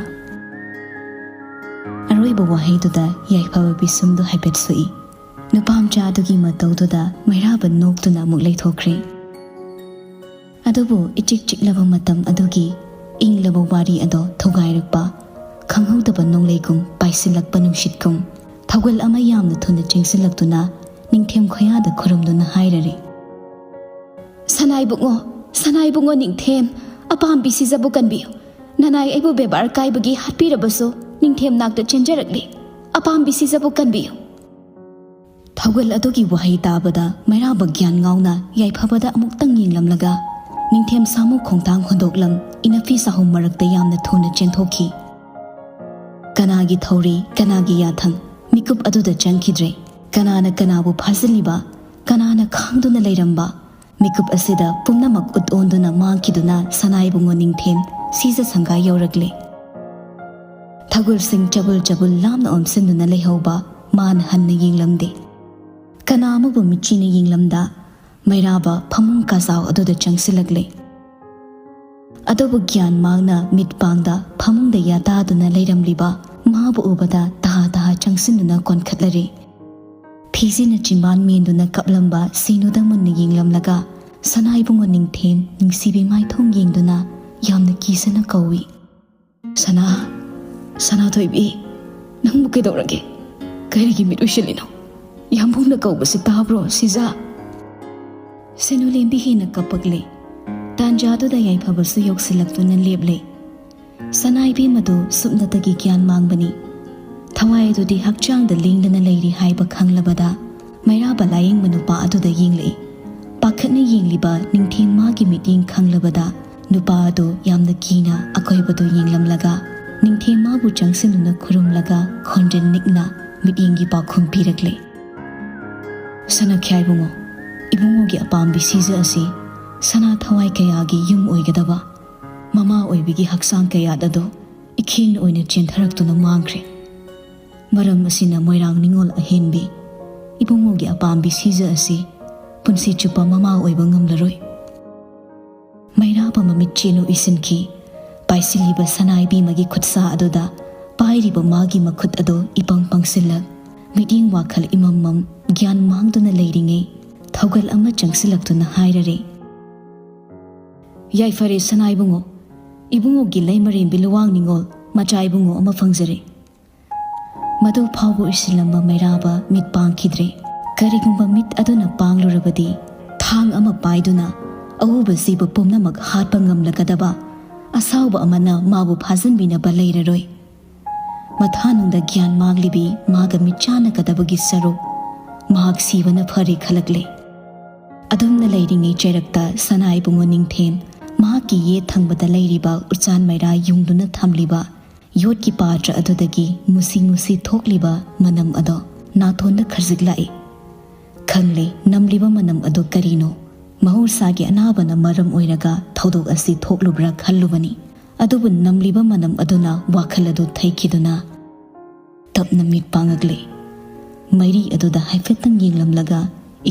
ꯑꯔꯣꯏꯕ ꯋꯥꯍꯩꯗꯨꯗ ꯌꯥꯏꯐꯕ ꯄꯤꯁꯨꯝꯗꯨ ꯍꯥꯏꯐꯦꯠ ꯁꯨꯛꯏ꯫ ꯅꯨꯄꯥ ꯃꯆꯥ ꯑꯗꯨꯒꯤ ꯃꯇꯧꯗꯨꯗ ꯃꯩꯔꯥꯕ ꯅꯣꯛꯇꯨꯅ ꯑꯃꯨꯛ ꯂꯩꯊꯣꯛꯈ꯭ꯔꯦ꯫ ꯑꯗꯨꯕꯨ ꯏꯆꯤꯛ ꯆꯤꯛꯂꯕ ꯃꯇꯝ ꯑꯗꯨꯒꯤ ꯏꯪꯂꯕ ꯋꯥꯔꯤ ꯑꯗꯣ ꯊꯨꯒꯥꯏꯔꯛꯄ, ꯈꯪꯍꯧꯗꯕ ꯅꯣꯡꯂꯩꯒꯨꯝ ꯄꯥꯏꯁꯤꯜꯂꯛꯄ ꯅꯨꯡꯁꯤꯠꯀꯨꯝ ꯊꯧꯒꯜ ꯑꯃ ꯌꯥꯝꯅ ꯊꯨꯅ ꯆꯦꯟꯁꯤꯜꯂꯛꯇꯨꯅ ꯅꯤꯡꯊꯦꯝ ꯈꯣꯌꯥꯗ ꯈꯨꯔꯨꯝꯗꯨꯅ ꯍꯥꯏꯔꯔꯦ꯫ "ꯁꯅꯥꯏꯕꯨꯡꯉꯣ, ꯁꯅꯥꯏꯕꯨꯡꯉꯣ ꯅꯤꯡꯊꯦꯝ, ꯑꯄꯥꯝꯕꯤ ꯁꯤꯖꯕꯨ ꯀꯟꯕꯤꯌꯨ꯫ ꯅꯅꯥꯏ ꯑꯩꯕꯨ ꯕꯦꯕꯥꯔ ꯀꯥꯏꯕꯒꯤ ꯍꯥꯠꯄꯤꯔꯕꯁꯨ ꯅꯤꯡꯊꯦꯝ ꯅꯥꯛꯇ ꯆꯦꯟꯖꯔꯛꯂꯤ꯫ ꯑꯄꯥꯝꯕꯤ ꯁꯤꯖꯕꯨ ꯀꯟꯕꯤꯌꯨ꯫" ꯊꯧꯒꯜ ꯑꯗꯨꯒꯤ ꯋꯥꯍꯩ ꯇꯥꯕꯗ ꯃꯩꯔꯥꯕ ꯒ꯭ꯌꯥꯟ ꯉꯥꯎꯅ ꯌꯥꯏꯐꯕꯗ ꯑꯃꯨꯛꯇꯪ ꯌꯦꯡꯂꯝꯂꯒ ꯅꯤꯡꯊꯦꯝ ꯁꯥꯃꯨ ꯈꯣꯡꯊꯥꯡ ꯍꯨꯟꯗꯣꯛꯂꯝ ꯏꯅꯐꯤ ꯁꯥꯍꯨꯝ ꯃꯔꯛꯇ ꯌꯥꯝꯅ ꯊꯨꯅ ꯆꯦꯟꯊꯣꯛꯈꯤ꯫ ꯀꯅꯥꯒꯤ ꯊꯧꯔꯤ, ꯀꯅꯥꯒꯤ ꯌꯥꯊꯪ, ꯃꯤꯀꯨꯞ ꯑꯗꯨꯗ ꯆꯪꯈꯤꯗ꯭ꯔꯦ꯫ ꯀꯅꯥꯅ ꯀꯅꯥꯕꯨ ꯐꯥꯖꯤꯜꯂꯤꯕ, ꯀꯅꯥꯅ ꯈꯥꯡꯗꯨꯅ ꯂꯩꯔꯝꯕ, ꯃꯤꯀꯨꯞ ꯑꯁꯤꯗ ꯄꯨꯝꯅꯃꯛ ꯎꯠ ꯑꯣꯟꯗꯨꯅ ꯃꯥꯡꯈꯤꯗꯨꯅ ꯁꯅꯥꯏꯕꯨꯡꯉꯣ ꯅꯤꯡꯊꯦꯝ ꯁꯤꯖ ꯁꯪꯒꯥ ꯌꯧꯔꯛꯂꯦ꯫ ꯊꯧꯒꯜꯁꯤꯡ ꯆꯕꯨꯜ ꯆꯕꯨꯜ ꯂꯥꯝꯅ ꯑꯣꯝꯁꯤꯟꯗꯨꯅ ꯂꯩꯍꯧꯕ ꯃꯥꯅ ꯍꯟꯅ ꯌꯦꯡꯂꯝꯗꯦ꯫ ꯀꯅꯥ ꯑꯃꯕꯨ ꯃꯤꯠꯆꯤꯅ ꯌꯦꯡꯂꯝꯗ ꯃꯩꯔꯥꯕ ꯐꯃꯨꯡ ꯀꯥꯖꯥꯎ ꯑꯗꯨꯗ ꯆꯪꯁꯤꯜꯂꯛꯂꯦ꯫ ꯑꯗꯨꯕꯨ ꯒ꯭ꯌꯥꯟ ꯃꯥꯡꯅ ꯃꯤꯠ ꯄꯥꯡꯗ ꯐꯃꯨꯡꯗ ꯌꯥꯇꯥꯗꯨꯅ ꯂꯩꯔꯝꯂꯤꯕ ꯃꯥꯕꯨ ꯎꯕꯗ ꯇꯍꯥ ꯇꯍꯥ ꯆꯪꯁꯤꯟꯗꯨꯅ ꯀꯣꯟꯈꯠꯂꯔꯦ꯫ ꯐꯤꯖꯤꯅ ꯆꯤꯝꯕꯥꯟ ꯃꯦꯟꯗꯨꯅ ꯀꯞꯂꯝꯕ ꯁꯤꯅꯨꯗ ꯃꯨꯟꯅ ꯌꯦꯡꯂꯝꯂꯒ ꯁꯅꯥꯏꯕꯨꯡꯉꯣ ꯅꯤꯡꯊꯦꯝ ꯅꯨꯡꯁꯤꯕꯤ ꯃꯥꯏꯊꯣꯡ ꯌꯦꯡꯗꯨꯅ ꯌꯥꯝꯅ ꯀꯤꯖꯅ ꯀꯧꯏ꯫ "ꯁꯅꯥ, ꯁꯅꯥꯊꯣꯏꯕꯤ, ꯅꯪꯕꯨ ꯀꯩꯗꯧꯔꯒꯦ? ꯀꯔꯤꯒꯤ ꯃꯤꯠ ꯎꯏꯁꯤꯜꯂꯤꯅꯣ? ꯌꯥꯝꯕꯨꯡꯅ ꯀꯧꯕꯁꯤ ꯇꯥꯕ꯭ꯔꯣ, ꯁꯤꯖ?" ꯁꯦꯅꯨꯂꯦꯝꯕꯤ ꯍꯦꯟꯅ ꯀꯞꯄꯛꯂꯦ꯫ ꯇꯥꯟꯖꯥꯗꯨꯗ ꯌꯥꯏꯐꯕꯁꯨ ꯌꯧꯁꯤꯜꯂꯛꯇꯨꯅ ꯂꯦꯞꯂꯦ꯫ ꯁꯅꯥ ꯏꯕꯦꯝꯃꯗꯨ ꯁꯨꯞꯅꯇꯒꯤ ꯒ꯭ꯌꯥꯟ ꯃꯥꯡꯕꯅꯤ꯫ ꯊꯋꯥꯏ ꯑꯗꯨꯗꯤ ꯍꯛꯆꯥꯡꯗ ꯂꯦꯡꯗꯅ ꯂꯩꯔꯤ ꯍꯥꯏꯕ ꯈꯪꯂꯕꯗ ꯂꯥꯌꯦꯡꯕ ꯅꯨꯄꯥ ꯑꯗꯨꯗ ꯌꯦꯡꯂꯛꯏ꯫ ꯄꯥꯈꯠꯅ ꯌꯦꯡꯂꯤꯕ ꯅꯤꯡꯊꯦꯝ ꯃꯥꯒꯤ ꯃꯤꯠꯌꯦꯡ ꯈꯪꯂꯕꯗ ꯅꯨꯄꯥ ꯑꯗꯨ ꯌꯥꯝꯅ ꯀꯤꯅ ꯑꯀꯣꯏꯕꯗꯨ ꯌꯦꯡꯂꯝꯂꯒ ꯅꯤꯡꯊꯦꯝ ꯃꯥꯕꯨ ꯆꯪꯁꯤꯟꯗꯨꯅ ꯈꯨꯔꯨꯝꯂꯒ ꯈꯣꯟꯖꯦꯜ ꯅꯤꯛꯅ ꯃꯤꯠꯌꯦꯡꯒꯤ ꯄꯥꯎꯈꯨꯝ ꯄꯤꯔꯛꯂꯦ꯫ ꯁꯅꯥꯈ꯭ꯌꯥꯏꯕꯨꯡꯉꯣ, ꯏꯕꯨꯡꯉꯣꯒꯤ ꯑꯄꯥꯝꯕꯤ ꯁꯤꯖ ꯑꯁꯤ ꯁꯅꯥ ꯊꯋꯥꯏ ꯀꯌꯥꯒꯤ ꯌꯨꯝ ꯑꯣꯏꯒꯗꯕ ꯃꯃꯥ ꯑꯣꯏꯕꯤꯒꯤ ꯍꯛꯆꯥꯡ ꯀꯌꯥꯠ ꯑꯗꯨ ꯏꯈꯦꯡꯅ ꯑꯣꯏꯅ ꯆꯦꯟꯊꯔꯛꯇꯨꯅ ꯃꯥꯡꯈ꯭ꯔꯦ꯫ ꯃꯔꯝ ꯑꯁꯤꯅ ꯃꯣꯏꯔꯥꯡ ꯅꯤꯉꯣꯜ ꯑꯍꯦꯟꯕꯤ ꯏꯕꯨꯡꯉꯣꯒꯤ ꯑꯄꯥꯝꯕꯤ ꯁꯤꯖ ꯑꯁꯤ ꯄꯨꯟꯁꯤ ꯆꯨꯞꯄ ꯃꯃꯥ ꯑꯣꯏꯕ ꯉꯝꯂꯔꯣꯏ꯫ ꯃꯩꯔꯥꯕ ꯃꯃꯤꯠ ꯆꯦꯅꯨ ꯏꯁꯤꯟꯈꯤ꯫ ꯄꯥꯏꯁꯤꯜꯂꯤꯕ ꯁꯅꯥ ꯏꯕꯦꯝꯃꯒꯤ ꯈꯨꯠꯁꯥ ꯑꯗꯨꯗ ꯄꯥꯏꯔꯤꯕ ꯃꯥꯒꯤ ꯃꯈꯨꯠ ꯑꯗꯨ ꯏꯄꯪ ꯄꯪꯁꯤꯜꯂꯛ, ꯃꯤꯠꯌꯦꯡ ꯋꯥꯈꯜ ꯏꯃꯝꯃꯝ, ꯒ꯭ꯌꯥꯟ ꯃꯥꯡꯗꯨꯅ ꯂꯩꯔꯤꯉꯩ ꯊꯧꯒꯜ ꯑꯃ ꯆꯪꯁꯤꯜꯂꯛꯇꯨꯅ ꯍꯥꯏꯔꯔꯦ꯫ ꯌꯥꯏꯐꯔꯦ ꯁꯅꯥ ꯏꯕꯨꯡꯉꯣ, ꯏꯕꯨꯡꯉꯣꯒꯤ ꯂꯩꯃꯔꯦꯝꯕꯤ ꯂꯨꯋꯥꯡ ꯅꯤꯉꯣꯜ ꯃꯆꯥ ꯏꯕꯨꯡꯉꯣ ꯑꯃ ꯐꯪꯖꯔꯦ꯫ ꯃꯗꯨ ꯐꯥꯎꯕ ꯎꯏꯁꯤꯜꯂꯝꯕ ꯃꯩꯔꯥꯕ ꯃꯤꯠ ꯄꯥꯡꯈꯤꯗ꯭ꯔꯦ꯫ ꯀꯔꯤꯒꯨꯝꯕ ꯃꯤꯠ ꯑꯗꯨꯅ ꯄꯥꯡꯂꯨꯔꯕꯗꯤ ꯊꯥꯡ ꯑꯃ ꯄꯥꯏꯗꯨꯅ ꯑꯎꯕ ꯖꯤꯕ ꯄꯨꯝꯅꯃꯛ ꯍꯥꯠꯄ ꯉꯝꯂꯒꯗꯕ ꯑꯁꯥꯎꯕ ꯑꯃꯅ ꯃꯥꯕꯨ ꯐꯥꯖꯤꯟꯕꯤꯅꯕ ꯂꯩꯔꯔꯣꯏ꯫ ꯃꯊꯥꯅꯨꯡꯗ ꯒ꯭ꯌꯥꯟ ꯃꯥꯡꯂꯤꯕꯤ ꯃꯥꯒ ꯃꯤꯠꯆꯥꯟꯅꯒꯗꯕꯒꯤ ꯁꯔꯨꯛ ꯃꯍꯥꯛ ꯁꯤꯕꯅ ꯐꯔꯦ ꯈꯜꯂꯛꯂꯦ꯫ ꯑꯗꯨꯝꯅ ꯂꯩꯔꯤꯉꯩ ꯆꯩꯔꯛꯇ ꯁꯅꯥ ꯏꯕꯨꯡꯉꯣ ꯅꯤꯡꯊꯦꯝ ꯃꯍꯥꯛꯀꯤ ꯌꯦꯠ ꯊꯪꯕꯗ ꯂꯩꯔꯤꯕ ꯎꯆꯥꯟ ꯃꯩꯔꯥ ꯌꯨꯡꯗꯨꯅ ꯊꯝꯂꯤꯕ ꯌꯣꯠꯀꯤ ꯄꯥꯇ꯭ꯔ ꯑꯗꯨꯗꯒꯤ ꯃꯨꯁꯤ ꯃꯨꯁꯤ ꯊꯣꯛꯂꯤꯕ ꯃꯅꯝ ꯑꯗꯣ ꯅꯥꯇꯣꯟꯗ ꯈꯔꯖꯤꯛ ꯂꯥꯛꯏ꯫ ꯈꯪꯂꯦ, ꯅꯝꯂꯤꯕ ꯃꯅꯝ ꯑꯗꯨ ꯀꯔꯤꯅꯣ? ꯃꯍꯧꯁꯥꯒꯤ ꯑꯅꯥꯕꯅ ꯃꯔꯝ ꯑꯣꯏꯔꯒ ꯊꯧꯗꯣꯛ ꯑꯁꯤ ꯊꯣꯛꯂꯨꯕ꯭ꯔꯥ ꯈꯜꯂꯨꯕꯅꯤ꯫ ꯑꯗꯨꯕꯨ ꯅꯝꯂꯤꯕ ꯃꯅꯝ ꯑꯗꯨꯅ ꯋꯥꯈꯜ ꯑꯗꯨ ꯊꯩꯈꯤꯗꯨꯅ ꯇꯞꯅ ꯃꯤꯠ ꯄꯥꯡꯉꯛꯂꯦ꯫ ꯃꯩꯔꯤ ꯑꯗꯨꯗ ꯍꯥꯏꯐꯦꯠꯇꯪ ꯌꯦꯡꯂꯝꯂꯒ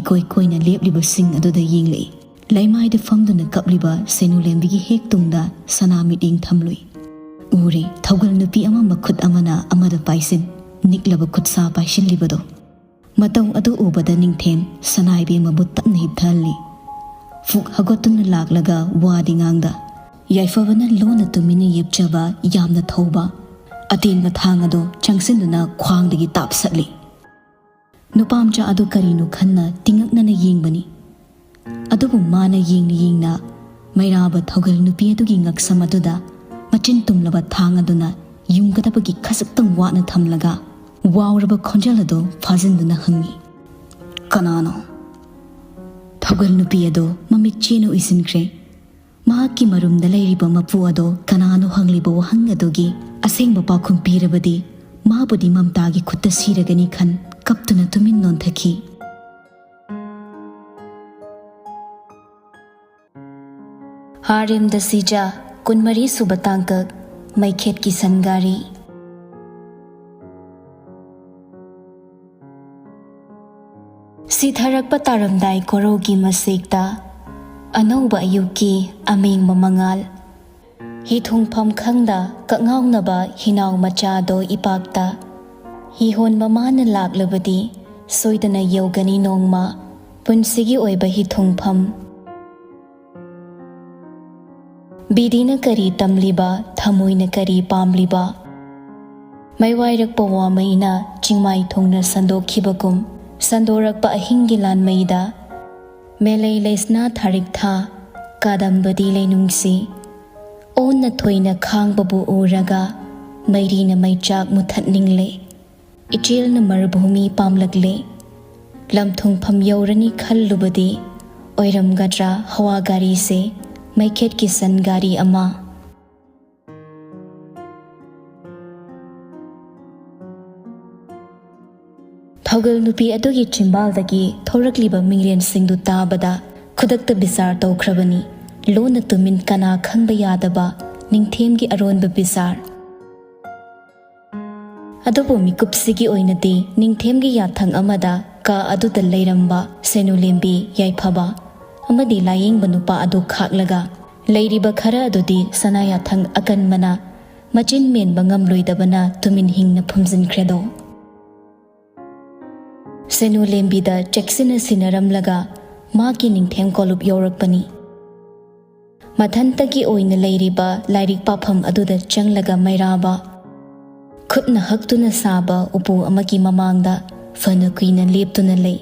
ꯏꯀꯣꯏ ꯀꯣꯏꯅ ꯂꯦꯞꯂꯤꯕꯁꯤꯡ ꯑꯗꯨꯗ ꯌꯦꯡꯂꯛꯏ꯫ ꯂꯩꯃꯥꯏꯗ ꯐꯝꯗꯨꯅ ꯀꯞꯂꯤꯕ ꯁꯦꯅꯨꯂꯦꯝꯕꯤꯒꯤ ꯍꯦꯛ ꯇꯨꯡꯗ ꯁꯅꯥ ꯃꯤꯠꯌꯦꯡ ꯊꯝꯂꯨꯏ꯫ ꯎꯔꯦ, ꯊꯧꯒꯜ ꯅꯨꯄꯤ ꯑꯃ ꯃꯈꯨꯠ ꯑꯃꯅ ꯑꯃꯗ ꯄꯥꯏꯁꯤꯟ, ꯅꯤꯛꯂꯕ ꯈꯨꯠꯁꯥ ꯄꯥꯏꯁꯤꯜꯂꯤꯕꯗꯣ꯫ ꯃꯇꯧ ꯑꯗꯨ ꯎꯕꯗ ꯅꯤꯡꯊꯦꯝ ꯁꯅꯥ ꯏꯕꯦꯝꯃꯕꯨ ꯇꯞꯅ ꯍꯤꯞꯊꯍꯜꯂꯤ꯫ ꯐꯨꯛ ꯍꯧꯒꯠꯇꯨꯅ ꯂꯥꯛꯂꯒ ꯋꯥꯗꯤ ꯉꯥꯡꯗ, ꯌꯥꯏꯐꯕꯅ ꯂꯣꯟꯅ ꯇꯨꯃꯤꯟꯅ ꯌꯦꯞꯆꯕ ꯌꯥꯝꯅ ꯊꯧꯕ ꯑꯇꯦꯟꯕ ꯊꯥꯡ ꯑꯗꯨ ꯆꯪꯁꯤꯟꯗꯨꯅ ꯈ꯭ꯋꯥꯡꯗꯒꯤ ꯇꯥꯞꯁꯠꯂꯤ꯫ ꯅꯨꯄꯥꯃꯆꯥ ꯑꯗꯨ ꯀꯔꯤꯅꯣ ꯈꯟꯅ ꯇꯤꯡꯉꯛꯅꯅ ꯌꯦꯡꯕꯅꯤ꯫ ꯑꯗꯨꯕꯨ ꯃꯥꯅ ꯌꯦꯡꯅ ꯌꯦꯡꯅ ꯃꯩꯔꯥꯕ ꯊꯧꯒꯜ ꯅꯨꯄꯤ ꯑꯗꯨꯒꯤ ꯉꯛꯁꯝ ꯑꯗꯨꯗ ꯃꯆꯤꯟ ꯇꯨꯝꯂꯕ ꯊꯥꯡ ꯑꯗꯨꯅ ꯌꯨꯡꯒꯗꯕꯒꯤ ꯈꯖꯤꯛꯇꯪ ꯋꯥꯠꯅ ꯊꯝꯂꯒ ꯋꯥꯎꯔꯕ ꯈꯣꯟꯖꯦꯜ ꯑꯗꯨ ꯐꯥꯖꯤꯟꯗꯨꯅ ꯍꯪꯉꯤ꯫ "ꯀꯅꯥꯅꯣ?" ꯊꯧꯒꯜ ꯅꯨꯄꯤ ꯑꯗꯣ ꯃꯃꯤꯠ ꯆꯦꯅ ꯎꯏꯁꯤꯟꯈ꯭ꯔꯦ꯫ ꯃꯍꯥꯛꯀꯤ ꯃꯔꯨꯝꯗ ꯂꯩꯔꯤꯕ ꯃꯄꯨ ꯑꯗꯣ ꯀꯅꯥꯅꯣ ꯍꯪꯂꯤꯕ ꯋꯥꯍꯪ ꯑꯗꯨꯒꯤ ꯑꯁꯦꯡꯕ ꯄꯥꯎꯈꯨꯝ ꯄꯤꯔꯕꯗꯤ ꯃꯥꯕꯨꯗꯤ ꯃꯝꯇꯥꯒꯤ ꯈꯨꯠꯇ ꯁꯤꯔꯒꯅꯤ ꯈꯟ ꯀꯞꯇꯨꯅ ꯇꯨꯃꯤꯟ ꯅꯣꯟꯊꯈꯤ꯫ ꯍꯥꯔꯦꯝꯗ ꯁꯤꯖꯥ, ꯀꯨꯟꯃꯔꯤ ꯁꯨꯕ ꯇꯥꯡꯀꯛ, ꯃꯩꯈꯦꯠꯀꯤ ꯁꯟꯒꯥꯔꯤ꯫ ꯁꯤꯊꯔꯛꯄ ꯇꯥꯔꯝꯗꯥꯏ ꯀꯣꯔꯧꯒꯤ ꯃꯁꯦꯛꯇ ꯑꯅꯧꯕ ꯑꯌꯨꯛꯀꯤ ꯑꯃꯦꯡꯕ ꯃꯉꯥꯜ꯫ ꯍꯤ ꯊꯨꯡꯐꯝ ꯈꯪꯗ ꯀꯛꯉꯥꯎꯅꯕ ꯍꯤꯅꯥꯎ ꯃꯆꯥꯗꯣ ꯏꯄꯥꯛꯇ꯫ ꯍꯤ ꯍꯣꯟꯕ ꯃꯥꯅ ꯂꯥꯛꯂꯕꯗꯤ ꯁꯣꯏꯗꯅ ꯌꯧꯒꯅꯤ ꯅꯣꯡꯃ ꯄꯨꯟꯁꯤꯒꯤ ꯑꯣꯏꯕ ꯍꯤ ꯊꯨꯡꯐꯝ꯫ ꯕꯤꯗꯤꯅ ꯀꯔꯤ ꯇꯝꯂꯤꯕ, ꯊꯃꯣꯏꯅ ꯀꯔꯤ ꯄꯥꯝꯂꯤꯕ? ꯃꯩꯋꯥꯏꯔꯛꯄ ꯋꯥꯃꯩꯅ ꯆꯤꯡꯃꯥꯏ ꯊꯣꯡꯅ ꯁꯟꯗꯣꯛꯈꯤꯕꯒꯨꯝ, ꯁꯟꯗꯣꯔꯛꯄ ꯑꯍꯤꯡꯒꯤ ꯂꯥꯟꯃꯩꯗ, ꯃꯦꯂꯩ ꯂꯩꯁꯅꯥ ꯊꯥꯔꯤꯛ ꯊꯥ, ꯀꯥꯗꯝꯕꯗꯤ ꯂꯩꯅꯨꯡꯁꯤ, ꯑꯣꯟꯅ ꯊꯣꯏꯅ ꯈꯥꯡꯕꯕꯨ ꯎꯔꯒ, ꯃꯩꯔꯤꯅ ꯃꯩꯆꯥꯛ ꯃꯨꯊꯠꯅꯤꯡꯂꯦ꯫ ꯏꯆꯦꯜꯅ ꯃꯔꯨꯚꯨꯃꯤ ꯄꯥꯝꯂꯛꯂꯦ꯫ ꯂꯝ ꯊꯨꯡꯐꯝ ꯌꯧꯔꯅꯤ ꯈꯜꯂꯨꯕꯗꯤ ꯑꯣꯏꯔꯝꯒꯗ꯭ꯔꯥ ꯍꯋꯥ ꯒꯥꯔꯤꯁꯦ ꯃꯩꯈꯦꯠꯀꯤ ꯁꯟ ꯒꯥꯔꯤ ꯑꯃ? ꯊꯧꯒꯜ ꯅꯨꯄꯤ ꯑꯗꯨꯒꯤ ꯆꯤꯝꯕꯥꯜꯗꯒꯤ ꯊꯣꯔꯛꯂꯤꯕ ꯃꯤꯡꯂꯦꯟꯁꯤꯡꯗꯨ ꯇꯥꯕꯗ ꯈꯨꯗꯛꯇ ꯕꯤꯆꯥꯔ ꯇꯧꯈ꯭ꯔꯕꯅꯤ꯫ ꯂꯣꯟꯅ ꯇꯨꯃꯤꯟ ꯀꯅꯥ ꯈꯪꯕ ꯌꯥꯗꯕ ꯅꯤꯡꯊꯦꯝꯒꯤ ꯑꯔꯣꯟꯕ ꯕꯤꯆꯥꯔ꯫ ꯑꯗꯨꯕꯨ ꯃꯤꯀꯨꯞꯁꯤꯒꯤ ꯑꯣꯏꯅꯗꯤ ꯅꯤꯡꯊꯦꯝꯒꯤ ꯌꯥꯊꯪ ꯑꯃꯗ ꯀꯥ ꯑꯗꯨꯗ ꯂꯩꯔꯝꯕ ꯁꯦꯅꯨꯂꯦꯝꯕꯤ, ꯌꯥꯏꯐꯕ ꯑꯃꯗꯤ ꯂꯥꯌꯦꯡꯕ ꯅꯨꯄꯥ ꯑꯗꯨ ꯈꯥꯛꯂꯒ ꯂꯩꯔꯤꯕ ꯈꯔ ꯑꯗꯨꯗꯤ ꯁꯅꯥ ꯌꯥꯊꯪ ꯑꯀꯟꯕꯅ ꯃꯆꯤꯟ ꯃꯦꯟꯕ ꯉꯝꯂꯣꯏꯗꯕꯅ ꯇꯨꯃꯤꯟ ꯍꯤꯡꯅ ꯐꯨꯝꯖꯤꯟꯈ꯭ꯔꯦꯗꯣ꯫ ꯁꯦꯅꯨꯂꯦꯝꯕꯤꯗ ꯆꯦꯛꯁꯤꯟꯅ ꯁꯤꯟꯅꯔꯝꯂꯒ ꯃꯥꯒꯤ ꯅꯤꯡꯊꯦꯝ ꯀꯣꯂꯨꯞ ꯌꯧꯔꯛꯄꯅꯤ꯫ ꯃꯊꯟꯇꯒꯤ ꯑꯣꯏꯅ ꯂꯩꯔꯤꯕ ꯂꯥꯏꯔꯤꯛ ꯄꯥꯐꯝ ꯑꯗꯨꯗ ꯆꯪꯂꯒ ꯃꯩꯔꯥꯕ ꯈꯨꯠꯅ ꯍꯛꯇꯨꯅ ꯁꯥꯕ ꯎꯄꯨ ꯑꯃꯒꯤ ꯃꯃꯥꯡꯗ ꯐꯅ ꯀꯨꯏꯅ ꯂꯦꯞꯇꯨꯅ ꯂꯩ꯫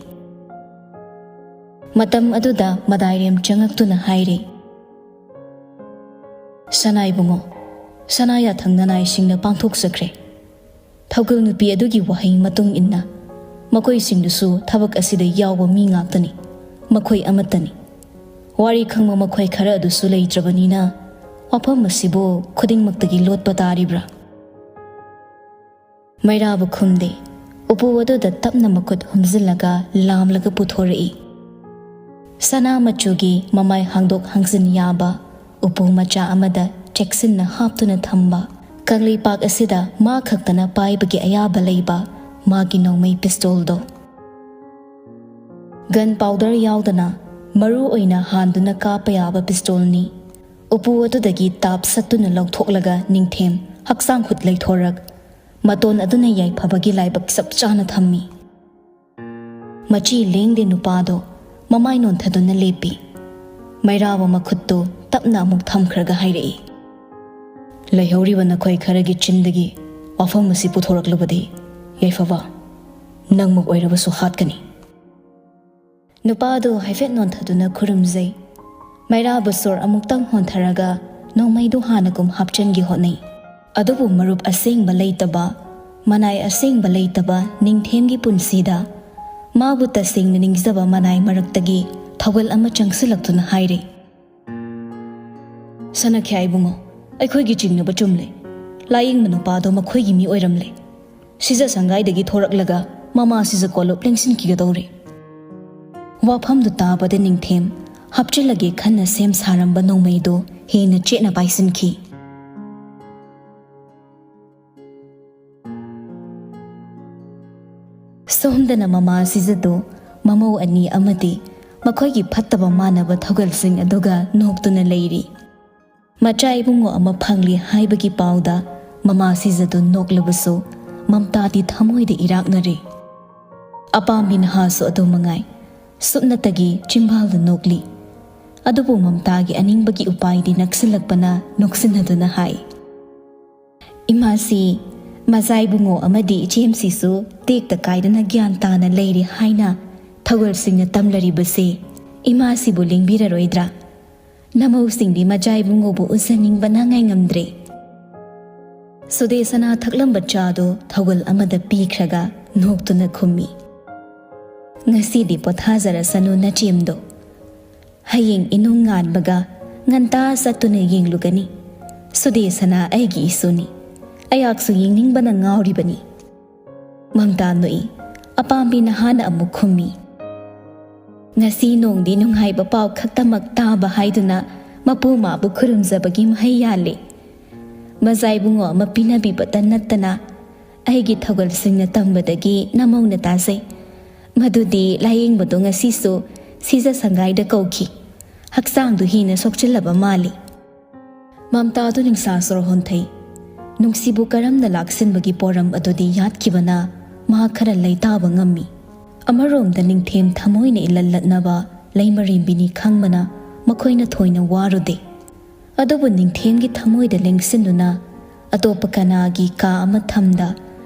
ꯃꯇꯝ ꯑꯗꯨꯗ ꯃꯗꯥꯏꯔꯦꯝ ꯆꯪꯉꯛꯇꯨꯅ ꯍꯥꯏꯔꯦ, "ꯁꯅꯥ ꯏꯕꯨꯡꯉꯣ, ꯁꯅꯥ ꯌꯥꯊꯪ ꯅꯅꯥꯏꯁꯤꯡꯅ ꯄꯥꯡꯊꯣꯛꯆꯈ꯭ꯔꯦ꯫ ꯊꯧꯒꯜ ꯅꯨꯄꯤ ꯑꯗꯨꯒꯤ ꯋꯥꯍꯩ ꯃꯇꯨꯡ ꯏꯟꯅ ꯃꯈꯣꯏꯁꯤꯡꯗꯨꯁꯨ ꯊꯕꯛ ꯑꯁꯤꯗ ꯌꯥꯎꯕ ꯃꯤ ꯉꯥꯛꯇꯅꯤ꯫ ꯃꯈꯣꯏ ꯑꯃꯠꯇꯅꯤ꯫ ꯋꯥꯔꯤ ꯈꯪꯕ ꯃꯈꯣꯏ ꯈꯔ ꯑꯗꯨꯁꯨ ꯂꯩꯇ꯭ꯔꯕꯅꯤꯅ ꯋꯥꯐꯝ ꯑꯁꯤꯕꯨ ꯈꯨꯗꯤꯡꯃꯛꯇꯒꯤ ꯂꯣꯠꯄ ꯇꯥꯔꯤꯕ꯭ꯔꯥ? ꯃꯩꯔꯥꯕ ꯈꯨꯝꯗꯦ꯫ ꯎꯄꯨ ꯑꯗꯨꯗ ꯇꯞꯅ ꯃꯈꯨꯠ ꯍꯨꯝꯖꯤꯜꯂꯒ ꯂꯥꯝꯂꯒ ꯄꯨꯊꯣꯔꯛꯏ꯫ ꯁꯅꯥ ꯃꯆꯨꯒꯤ ꯃꯃꯥꯏ ꯍꯥꯡꯗꯣꯛ ꯍꯥꯡꯖꯤꯟ ꯌꯥꯕ ꯎꯄꯨ ꯃꯆꯥ ꯑꯃꯗ ꯆꯦꯛꯁꯤꯟꯅ ꯍꯥꯞꯇꯨꯅ ꯊꯝꯕ, ꯀꯪꯂꯩꯄꯥꯛ ꯑꯁꯤꯗ ꯃꯥ ꯈꯛꯇꯅ ꯄꯥꯏꯕꯒꯤ ꯑꯌꯥꯕ ꯂꯩꯕ ꯃꯥꯒꯤ ꯅꯣꯡꯃꯩ ꯄꯤꯁꯇꯣꯜꯗꯣ꯫ ꯒꯟ ꯄꯥꯎꯗꯔ ꯌꯥꯎꯗꯅ ꯃꯔꯨ ꯑꯣꯏꯅ ꯍꯥꯟꯗꯨꯅ ꯀꯥꯞꯄ ꯌꯥꯕ ꯄꯤꯁꯇꯣꯜꯅꯤ꯫ ꯎꯄꯨ ꯑꯗꯨꯗꯒꯤ ꯇꯥꯞ ꯁꯠꯇꯨꯅ ꯂꯧꯊꯣꯛꯂꯒ ꯅꯤꯡꯊꯦꯝ ꯍꯛꯆꯥꯡ ꯍꯨꯠ ꯂꯩꯊꯣꯔꯛ ꯃꯇꯣꯟ ꯑꯗꯨꯅ ꯌꯥꯏꯐꯕꯒꯤ ꯂꯥꯏꯕꯛ ꯆꯞ ꯆꯥꯅ ꯊꯝꯃꯤ꯫ ꯃꯆꯤ ꯂꯦꯡꯗꯦ ꯅꯨꯄꯥꯗꯣ ꯃꯃꯥꯏ ꯅꯣꯟꯊꯗꯨꯅ ꯂꯦꯞꯄꯤ꯫ ꯃꯩꯔꯥꯕ ꯃꯈꯨꯠꯇꯨ ꯇꯞꯅ ꯑꯃꯨꯛ ꯊꯝꯈ꯭ꯔꯒ ꯍꯥꯏꯔꯛꯏ, "ꯂꯩꯍꯧꯔꯤꯕ ꯅꯈꯣꯏ ꯈꯔꯒꯤ ꯆꯤꯟꯗꯒꯤ ꯋꯥꯐꯝ ꯑꯁꯤ ꯄꯨꯊꯣꯔꯛꯂꯕꯗꯤ, ꯌꯥꯏꯐꯕ, ꯅꯪꯃꯛ ꯑꯣꯏꯔꯕꯁꯨ ꯍꯥꯠꯀꯅꯤ꯫" ꯅꯨꯄꯥꯗꯨ ꯍꯥꯏꯐꯦꯠ ꯅꯣꯟꯊꯗꯨꯅ ꯈꯨꯔꯨꯝꯖꯩ꯫ ꯃꯩꯔꯥꯕ ꯁꯣꯔ ꯑꯃꯨꯛꯇꯪ ꯍꯣꯟꯊꯔꯒ ꯅꯣꯡꯃꯩꯗꯨ ꯍꯥꯟꯅꯒꯨꯝ ꯍꯥꯞꯆꯤꯟꯒꯦ ꯍꯣꯠꯅꯩ꯫ ꯑꯗꯨꯕꯨ ꯃꯔꯨꯞ ꯑꯁꯦꯡꯕ ꯂꯩꯇꯕ, ꯃꯅꯥꯏ ꯑꯁꯦꯡꯕ ꯂꯩꯇꯕ ꯅꯤꯡꯊꯦꯝꯒꯤ ꯄꯨꯟꯁꯤꯗ ꯃꯥꯕꯨ ꯇꯁꯦꯡꯅ ꯅꯤꯡꯖꯕ ꯃꯅꯥꯏ ꯃꯔꯛꯇꯒꯤ ꯊꯧꯒꯜ ꯑꯃ ꯆꯪꯁꯤꯜꯂꯛꯇꯨꯅ ꯍꯥꯏꯔꯤ, "ꯁꯅꯥꯈ꯭ꯌꯥ ꯏꯕꯨꯡꯉꯣ, ꯑꯩꯈꯣꯏꯒꯤ ꯆꯤꯡꯅꯕ ꯆꯨꯝꯂꯦ꯫ ꯂꯥꯌꯦꯡꯕ ꯅꯨꯄꯥꯗꯣ ꯃꯈꯣꯏꯒꯤ ꯃꯤ ꯑꯣꯏꯔꯝꯂꯦ꯫ ꯁꯤꯖ ꯁꯪꯒꯥꯏꯗꯒꯤ ꯊꯣꯔꯛꯂꯒ ꯃꯃꯥ ꯁꯤꯖ ꯀꯣꯂꯨꯞ ꯂꯦꯡꯁꯤꯟꯈꯤꯒꯗꯧꯔꯦ꯫" ꯋꯥꯐꯝꯗꯨ ꯇꯥꯕꯗ ꯅꯤꯡꯊꯦꯝ ꯍꯥꯞꯆꯤꯜꯂꯒꯦ ꯈꯟꯅ ꯁꯦꯝ ꯁꯥꯔꯝꯕ ꯅꯣꯡꯃꯩꯗꯨ ꯍꯦꯟꯅ ꯆꯦꯠꯅ ꯄꯥꯏꯁꯤꯟꯈꯤ꯫ ꯁꯣꯝꯗꯅ ꯃꯃꯥ ꯁꯤꯖꯗꯨ ꯃꯃꯧ ꯑꯅꯤ ꯑꯃꯗꯤ ꯃꯈꯣꯏꯒꯤ ꯐꯠꯇꯕ ꯃꯥꯟꯅꯕ ꯊꯧꯒꯜꯁꯤꯡ ꯑꯗꯨꯒ ꯅꯣꯛꯇꯨꯅ ꯂꯩꯔꯤ꯫ ꯃꯆꯥ ꯏꯕꯨꯡꯉꯣ ꯑꯃ ꯐꯪꯂꯤ ꯍꯥꯏꯕꯒꯤ ꯄꯥꯎꯗ ꯃꯃꯥ ꯁꯤꯖꯗꯨ ꯅꯣꯛꯂꯕꯁꯨ ꯃꯝꯇꯥꯗꯤ ꯊꯃꯣꯏꯗ ꯏꯔꯥꯛꯅꯔꯦ꯫ ꯑꯄꯥꯝꯕꯤ ꯅꯍꯥꯁꯨ ꯑꯗꯨ ꯃꯉꯥꯏ, ꯁꯨꯞꯅꯇꯒꯤ ꯆꯤꯝꯕꯥꯜꯗ ꯅꯣꯛꯂꯤ꯫ ꯑꯗꯨꯕꯨ ꯃꯝꯇꯥꯒꯤ ꯑꯅꯤꯡꯕꯒꯤ ꯎꯄꯥꯏꯗꯤ ꯅꯛꯁꯤꯜꯂꯛꯄꯅ ꯅꯣꯛꯁꯤꯟꯅꯗꯨꯅ ꯍꯥꯏ, "ꯏꯃꯥꯁꯤ, ꯃꯆꯥ ꯏꯕꯨꯡꯉꯣ ꯑꯃꯗꯤ ꯏꯆꯦꯝꯁꯤꯁꯨ ꯇꯦꯛꯇ ꯀꯥꯏꯗꯅ ꯒ꯭ꯌꯥꯟ ꯇꯥꯅ ꯂꯩꯔꯤ ꯍꯥꯏꯅ ꯊꯧꯒꯜꯁꯤꯡꯅ ꯇꯝꯂꯔꯤꯕꯁꯦ ꯏꯃꯥꯁꯤꯕꯨ ꯂꯦꯡꯕꯤꯔꯔꯣꯏꯗ꯭ꯔꯥ? ꯅꯃꯧꯁꯤꯡꯗꯤ ꯃꯆꯥ ꯏꯕꯨꯡꯉꯣꯕꯨ ꯎꯖꯅꯤꯡꯕꯅ ꯉꯥꯏꯉꯝꯗ꯭ꯔꯦ꯫" ꯁꯨꯗꯦꯁꯅꯥ ꯊꯛꯂꯝꯕ ꯆꯥꯗꯨ ꯊꯧꯒꯜ ꯑꯃꯗ ꯄꯤꯈ꯭ꯔꯒ ꯅꯣꯛꯇꯨꯅ ꯈꯨꯝꯃꯤ꯫ "ꯉꯁꯤꯗꯤ ꯄꯣꯊꯥꯖꯔꯁꯅꯨ ꯅꯆꯦꯝꯗꯣ꯫ ꯍꯌꯦꯡ ꯏꯅꯨꯡ ꯉꯥꯟꯕꯒ ꯉꯟꯇꯥ ꯆꯠꯇꯨꯅ ꯌꯦꯡꯂꯨꯒꯅꯤ꯫ ꯁꯨꯗꯦꯁꯅꯥ ꯑꯩꯒꯤ ꯏꯁꯨꯅꯤ꯫ ꯑꯩꯍꯥꯛꯁꯨ ꯌꯦꯡꯅꯤꯡꯕꯅ ꯉꯥꯎꯔꯤꯕꯅꯤ"꯫ ꯃꯝꯇꯥ ꯅꯣꯛꯏ꯫ ꯑꯄꯥꯝꯕꯤ ꯅꯍꯥꯅ ꯑꯃꯨꯛ ꯈꯨꯝꯃꯤ꯫ "ꯉꯁꯤ ꯅꯣꯡꯗꯤ ꯅꯨꯡꯉꯥꯏꯕ ꯄꯥꯎ ꯈꯛꯇꯃꯛ ꯇꯥꯕ ꯍꯥꯏꯗꯨꯅ ꯃꯄꯨ ꯃꯥꯕꯨ ꯈꯨꯔꯨꯝꯖꯕꯒꯤ ꯃꯍꯩ ꯌꯥꯜꯂꯤ꯫ ꯃꯖꯥ ꯏꯕꯨꯡꯉꯣ ꯑꯃ ꯄꯤꯅꯕꯤꯕꯇ ꯅꯠꯇꯅ ꯑꯩꯒꯤ ꯊꯧꯒꯜꯁꯤꯡꯅ ꯇꯝꯕꯗꯒꯤ ꯅꯃꯧꯅ ꯇꯥꯖꯩ꯫ ꯃꯗꯨꯗꯤ ꯂꯥꯌꯦꯡꯕꯗꯣ ꯉꯁꯤꯁꯨ ꯁꯤꯖ ꯁꯪꯒꯥꯏꯗ ꯀꯧꯈꯤ꯫ ꯍꯛꯆꯥꯡꯗꯨ ꯍꯦꯟꯅ ꯁꯣꯛꯆꯤꯜꯂꯕ ꯃꯥꯜꯂꯤ"꯫ ꯃꯝꯇꯥꯗꯨ ꯅꯤꯡꯁꯥ ꯁꯣꯔ ꯍꯣꯟꯊꯩ꯫ ꯅꯨꯡꯁꯤꯕꯨ ꯀꯔꯝꯅ ꯂꯥꯛꯁꯤꯟꯕꯒꯤ ꯄꯣꯔꯝ ꯑꯗꯨꯗꯤ ꯌꯥꯠꯈꯤꯕꯅ ꯃꯍꯥꯛ ꯈꯔ ꯂꯩꯇꯥꯕ ꯉꯝꯃꯤ꯫ ꯑꯃꯔꯣꯝꯗ ꯅꯤꯡꯊꯦꯝ ꯊꯃꯣꯏꯅ ꯏꯜꯍꯜꯂꯠꯅꯕ ꯂꯩꯃꯔꯦꯝꯕꯤꯅꯤ ꯈꯪꯕꯅ ꯃꯈꯣꯏꯅ ꯊꯣꯏꯅ ꯋꯥꯔꯨꯗꯦ꯫ ꯑꯗꯨꯕꯨ ꯅꯤꯡꯊꯦꯝꯒꯤ ꯊꯃꯣꯏꯗ ꯂꯦꯡꯁꯤꯟꯗꯨꯅ ꯑꯇꯣꯞꯄ ꯀꯅꯥꯒꯤ ꯀꯥ ꯑꯃ ꯊꯝꯗ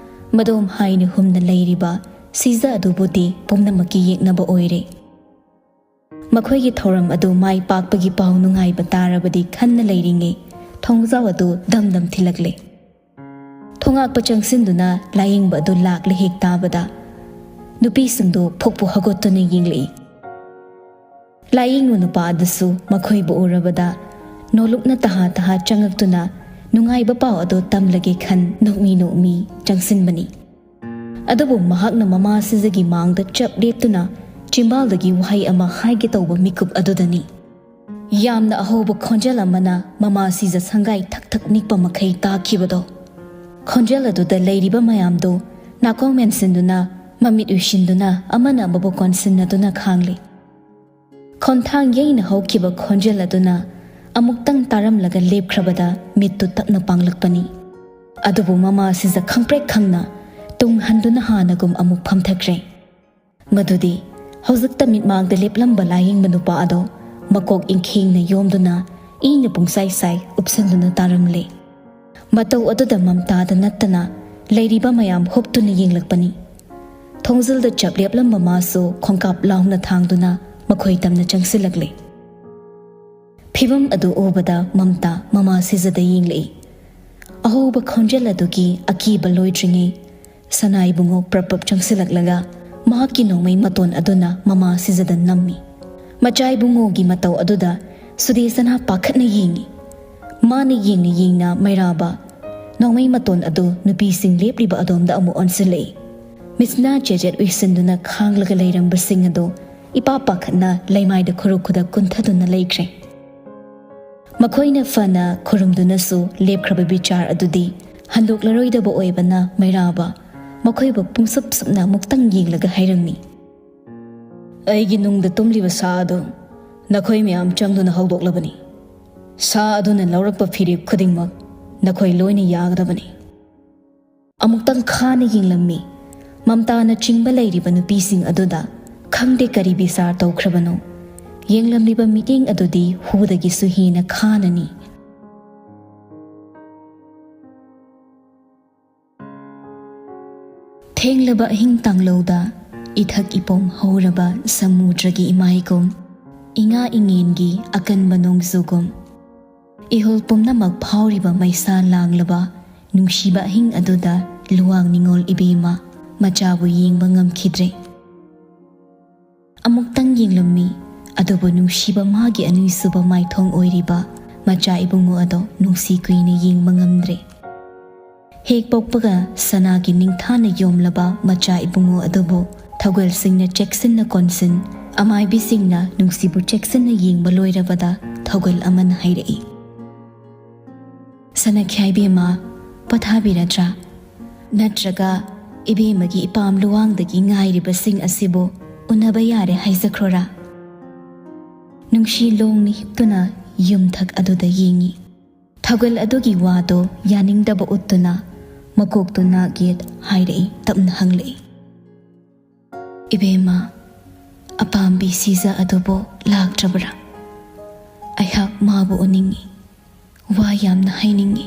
ꯃꯗꯣꯝ ꯍꯥꯏꯅ ꯍꯨꯝꯅ ꯂꯩꯔꯤꯕ ꯁꯤꯖ ꯑꯗꯨꯕꯨꯗꯤ ꯄꯨꯝꯅꯃꯛꯀꯤ ꯌꯦꯛꯅꯕ ꯑꯣꯏꯔꯦ꯫ ꯃꯈꯣꯏꯒꯤ ꯊꯧꯔꯝ ꯑꯗꯨ ꯃꯥꯏ ꯄꯥꯛꯄꯒꯤ ꯄꯥꯎ ꯅꯨꯡꯉꯥꯏꯕ ꯇꯥꯔꯕꯗꯤ ꯈꯟꯅ ꯂꯩꯔꯤꯉꯩ ꯊꯣꯡꯖꯥꯎ ꯑꯗꯨ ꯗꯝ ꯗꯝ ꯊꯤꯜꯂꯛꯂꯦ꯫ ꯊꯣꯉꯥꯛꯄ ꯆꯪꯁꯤꯟꯗꯨꯅ ꯂꯥꯌꯦꯡꯕ ꯑꯗꯨ ꯂꯥꯛꯂꯦ ꯍꯦꯛ ꯇꯥꯕꯗ ꯅꯨꯄꯤꯁꯤꯡꯗꯨ ꯐꯨꯛꯄꯨ ꯍꯧꯒꯠꯇꯨꯅ ꯌꯦꯡꯂꯛꯏ꯫ ꯂꯥꯌꯦꯡꯕ ꯅꯨꯄꯥ ꯑꯗꯨꯁꯨ ꯃꯈꯣꯏꯕꯨ ꯎꯔꯕꯗ ꯅꯣꯂꯨꯛꯅ ꯇꯍꯥ ꯇꯍꯥ ꯆꯪꯉꯛꯇꯨꯅ ꯅꯨꯡꯉꯥꯏꯕ ꯄꯥꯎ ꯑꯗꯨ ꯇꯝꯂꯒꯦ ꯈꯟ ꯅꯣꯛꯃꯤ ꯅꯣꯛꯃꯤ ꯆꯪꯁꯤꯟꯕꯅꯤ꯫ ꯑꯗꯨꯕꯨ ꯃꯍꯥꯛꯅ ꯃꯃꯥ ꯁꯤꯖꯒꯤ ꯃꯥꯡꯗ ꯆꯞ ꯂꯦꯞꯇꯨꯅ ꯆꯤꯝꯕꯥꯜꯗꯒꯤ ꯋꯥꯍꯩ ꯑꯃ ꯍꯥꯏꯒꯦ ꯇꯧꯕ ꯃꯤꯀꯨꯞ ꯑꯗꯨꯗꯅꯤ ꯌꯥꯝꯅ ꯑꯍꯧꯕ ꯈꯣꯟꯖꯦꯜ ꯑꯃꯅ ꯃꯃꯥ ꯁꯤꯖ ꯁꯪꯒꯥꯏ ꯊꯛ ꯊꯛ ꯅꯤꯛꯄ ꯃꯈꯩ ꯇꯥꯈꯤꯕꯗꯣ꯫ ꯈꯣꯟꯖꯦꯜ ꯑꯗꯨꯗ ꯂꯩꯔꯤꯕ ꯃꯌꯥꯝꯗꯨ ꯅꯥꯀꯣꯡ ꯃꯦꯟꯁꯤꯟꯗꯨꯅ ꯃꯃꯤꯠ ꯎꯏꯁꯤꯟꯗꯨꯅ ꯑꯃꯅ ꯑꯃꯕꯨ ꯀꯣꯟꯁꯤꯟꯅꯗꯨꯅ ꯈꯥꯡꯂꯤ꯫ ꯈꯣꯟꯊꯥꯡ ꯌꯩꯅ ꯍꯧꯈꯤꯕ ꯈꯣꯟꯖꯦꯜ ꯑꯗꯨꯅ ꯑꯃꯨꯛꯇꯪ ꯇꯥꯔꯝꯂꯒ ꯂꯦꯞꯈ꯭ꯔꯕꯗ ꯃꯤꯠꯇꯨ ꯇꯞꯅ ꯄꯥꯡꯂꯛꯄꯅꯤ꯫ ꯑꯗꯨꯕꯨ ꯃꯃꯥ ꯁꯤꯖ ꯈꯪꯄ꯭ꯔꯦꯛ ꯈꯪꯅ ꯇꯨꯡ ꯍꯟꯗꯨꯅ ꯍꯥꯟꯅꯒꯨꯝ ꯑꯃꯨꯛ ꯐꯝꯊꯈ꯭ꯔꯦ꯫ ꯃꯗꯨꯗꯤ ꯍꯧꯖꯤꯛꯇ ꯃꯤꯠꯃꯥꯡꯗ ꯂꯦꯞꯂꯝꯕ ꯂꯥꯌꯦꯡꯕ ꯅꯨꯄꯥ ꯑꯗꯣ ꯃꯀꯣꯛ ꯏꯪꯈꯦꯡꯅ ꯌꯣꯝꯗꯨꯅ ꯏꯅ ꯄꯨꯡꯁꯥꯏ ꯁꯥꯏ ꯎꯞꯁꯤꯟꯗꯨꯅ ꯇꯥꯔꯝꯂꯦ꯫ ꯃꯇꯧ ꯑꯗꯨꯗ ꯃꯝꯇꯥꯗ ꯅꯠꯇꯅ ꯂꯩꯔꯤꯕ ꯃꯌꯥꯝ ꯍꯨꯞꯇꯨꯅ ꯌꯦꯡꯂꯛꯄꯅꯤ꯫ ꯊꯣꯡꯖꯤꯜꯗ ꯆꯞ ꯂꯦꯞꯂꯝꯕ ꯃꯥꯁꯨ ꯈꯣꯡꯀꯥꯞ ꯂꯥꯎꯅ ꯊꯥꯡꯗꯨꯅ ꯃꯈꯣꯏ ꯇꯝꯅ ꯆꯪꯁꯤꯜꯂꯛꯂꯦ꯫ ꯐꯤꯚꯝ ꯑꯗꯨ ꯎꯕꯗ ꯃꯝꯇꯥ ꯃꯃꯥ ꯁꯤꯖꯗ ꯌꯦꯡꯂꯛꯏ꯫ ꯑꯍꯧꯕ ꯈꯣꯟꯖꯦꯜ ꯑꯗꯨꯒꯤ ꯑꯀꯤꯕ ꯂꯣꯏꯗ꯭ꯔꯤꯉꯩ ꯁꯅꯥ ꯏꯕꯨꯡꯉꯣ ꯄ꯭ꯔꯞ ꯄ꯭ꯔꯞ ꯆꯪꯁꯤꯜꯂꯛꯂꯒ ꯃꯍꯥꯛꯀꯤ ꯅꯣꯡꯃꯩ ꯃꯇꯣꯟ ꯑꯗꯨꯅ ꯃꯃꯥ ꯁꯤꯖꯗ ꯅꯝꯃꯤ꯫ ꯃꯆꯥ ꯏꯕꯨꯡꯉꯣꯒꯤ ꯃꯇꯧ ꯑꯗꯨꯗ ꯁꯨꯗꯦꯁꯅꯥ ꯄꯥꯈꯠꯅ ꯌꯦꯡꯏ꯫ ꯃꯥꯅ ꯌꯦꯡꯅ ꯌꯦꯡꯅ ꯃꯩꯔꯥꯕ ꯅꯣꯡꯃꯩ ꯃꯇꯣꯟ ꯑꯗꯨ ꯅꯨꯄꯤꯁꯤꯡ ꯂꯦꯞꯂꯤꯕ ꯑꯗꯣꯝꯗ ꯑꯃꯨꯛ ꯑꯣꯟꯁꯤꯜꯂꯛꯏ꯫ ꯃꯤꯁꯅꯥ ꯆꯦꯖꯦꯠ ꯎꯏꯁꯤꯟꯗꯨꯅ ꯈꯥꯡꯂꯒ ꯂꯩꯔꯝꯕꯁꯤꯡ ꯑꯗꯨ ꯏꯄꯥ ꯄꯥꯈꯠꯅ ꯂꯩꯃꯥꯏꯗ ꯈꯨꯔꯨ ꯈꯨꯗꯛ ꯀꯨꯟꯊꯗꯨꯅ ꯂꯩꯈ꯭ꯔꯦ꯫ ꯃꯈꯣꯏꯅ ꯐꯅ ꯈꯨꯔꯨꯝꯗꯨꯅꯁꯨ ꯂꯦꯞꯈ꯭ꯔꯕ ꯕꯤꯆꯥꯔ ꯑꯗꯨꯗꯤ ꯍꯟꯗꯣꯛꯂꯔꯣꯏꯗꯕ ꯑꯣꯏꯕꯅ ꯃꯩꯔꯥꯕ ꯃꯈꯣꯏꯕꯨ ꯄꯨꯡꯁꯨꯞ ꯁꯨꯞꯅ ꯑꯃꯨꯛꯇꯪ ꯌꯦꯡꯂꯒ ꯍꯥꯏꯔꯝꯃꯤ, "ꯑꯩꯒꯤ ꯅꯨꯡꯗ ꯇꯨꯝꯂꯤꯕ ꯁꯥ ꯑꯗꯨ ꯅꯈꯣꯏ ꯃꯌꯥꯝ ꯆꯪꯗꯨꯅ ꯍꯧꯗꯣꯛꯂꯕꯅꯤ꯫ ꯁꯥ ꯑꯗꯨꯅ ꯂꯧꯔꯛꯄ ꯐꯤꯔꯦꯞ ꯈꯨꯗꯤꯡꯃꯛ ꯅꯈꯣꯏ ꯂꯣꯏꯅ ꯌꯥꯒꯗꯕꯅꯤ꯫" ꯑꯃꯨꯛꯇꯪ ꯈꯥꯅ ꯌꯦꯡꯂꯝꯃꯤ꯫ ꯃꯝꯇꯥꯅ ꯆꯤꯡꯕ ꯂꯩꯔꯤꯕ ꯅꯨꯄꯤꯁꯤꯡ ꯑꯗꯨꯗ ꯈꯪꯗꯦ ꯀꯔꯤ ꯕꯤꯆꯥꯔ ꯇꯧꯈ꯭ꯔꯕꯅꯣ꯫ ꯌꯦꯡꯂꯝꯂꯤꯕ ꯃꯤꯠꯌꯦꯡ ꯑꯗꯨꯗꯤ ꯍꯨꯗꯒꯤꯁꯨ ꯍꯦꯟꯅ ꯈꯥꯅꯅꯤ꯫ ꯊꯦꯡꯂꯕ ꯑꯍꯤꯡ ꯇꯥꯡꯂꯧꯗ ꯏꯊꯛ ꯏꯄꯣꯝ ꯍꯧꯔꯕ ꯁꯃꯨꯗ꯭ꯔꯒꯤ ꯏꯃꯥꯏꯒꯨꯝ, ꯏꯉꯥ ꯏꯉꯦꯟꯒꯤ ꯑꯀꯟꯕ ꯅꯣꯡꯖꯨꯒꯨꯝ, ꯏꯍꯨꯜ ꯄꯨꯝꯅꯃꯛ ꯐꯥꯎꯔꯤꯕ ꯃꯩꯁꯥ ꯂꯥꯡꯂꯕ ꯅꯨꯡꯁꯤꯕ ꯑꯍꯤꯡ ꯑꯗꯨꯗ ꯂꯨꯋꯥꯡ ꯅꯤꯉꯣꯜ ꯏꯕꯦꯝꯃ ꯃꯆꯥꯕꯨ ꯌꯦꯡꯕ ꯉꯝꯈꯤꯗ꯭ꯔꯦ꯫ ꯑꯃꯨꯛꯇꯪ ꯌꯦꯡꯂꯝꯃꯤ, ꯑꯗꯨꯕꯨ ꯅꯨꯡꯁꯤꯕ ꯃꯥꯒꯤ ꯑꯅꯤꯁꯨꯕ ꯃꯥꯏꯊꯣꯡ ꯑꯣꯏꯔꯤꯕ ꯃꯆꯥ ꯏꯕꯨꯡꯉꯣ ꯑꯗꯣ ꯅꯨꯡꯁꯤ ꯀꯨꯏꯅ ꯌꯦꯡꯕ ꯉꯝꯗ꯭ꯔꯦ꯫ ꯍꯦꯛ ꯄꯣꯛꯄꯒ ꯁꯅꯥꯒꯤ ꯅꯤꯡꯊꯥꯅ ꯌꯣꯝꯂꯕ ꯃꯆꯥ ꯏꯕꯨꯡꯉꯣ ꯑꯗꯨꯕꯨ ꯊꯧꯒꯜꯁꯤꯡꯅ ꯆꯦꯛꯁꯤꯟꯅ ꯀꯣꯟꯁꯤꯟ, ꯑꯃꯥꯏꯕꯤꯁꯤꯡꯅ ꯅꯨꯡꯁꯤꯕꯨ ꯆꯦꯛꯁꯤꯟꯅ ꯌꯦꯡꯕ ꯂꯣꯏꯔꯕꯗ ꯊꯧꯒꯜ ꯑꯃꯅ ꯍꯥꯏꯔꯛꯏ, "ꯁꯅꯥꯈ꯭ꯌꯥ ꯏꯕꯦꯝꯃ, ꯄꯣꯊꯥꯕꯤꯔꯗ꯭ꯔꯥ? ꯅꯠꯇ꯭ꯔꯒ ꯏꯕꯦꯝꯃꯒꯤ ꯏꯄꯥꯝ ꯂꯨꯋꯥꯡꯗꯒꯤ ꯉꯥꯏꯔꯤꯕꯁꯤꯡ ꯑꯁꯤꯕꯨ ꯎꯅꯕ ꯌꯥꯔꯦ ꯍꯥꯏꯖꯈ꯭ꯔꯣꯔꯥ?" ꯅꯨꯡꯁꯤ ꯂꯣꯡꯅ ꯍꯤꯞꯇꯨꯅ ꯌꯨꯝꯊꯛ ꯑꯗꯨꯗ ꯌꯦꯡꯏ꯫ ꯊꯧꯒꯜ ꯑꯗꯨꯒꯤ ꯋꯥꯗꯣ ꯌꯥꯅꯤꯡꯗꯕ ꯎꯠꯇꯨꯅ ꯃꯀꯣꯛꯇꯨ ꯅꯥꯛ ꯌꯦꯠ ꯍꯥꯏꯔꯛꯏ, ꯇꯞꯅ ꯍꯪꯂꯛꯏ, "ꯏꯕꯦꯝꯃ, ꯑꯄꯥꯝꯕꯤ ꯁꯤꯖ ꯑꯗꯨꯕꯨ ꯂꯥꯛꯇ꯭ꯔꯕ꯭ꯔꯥ? ꯑꯩꯍꯥꯛ ꯃꯥꯕꯨ ꯎꯅꯤꯡꯏ, ꯋꯥ ꯌꯥꯝꯅ ꯍꯥꯏꯅꯤꯡꯏ꯫"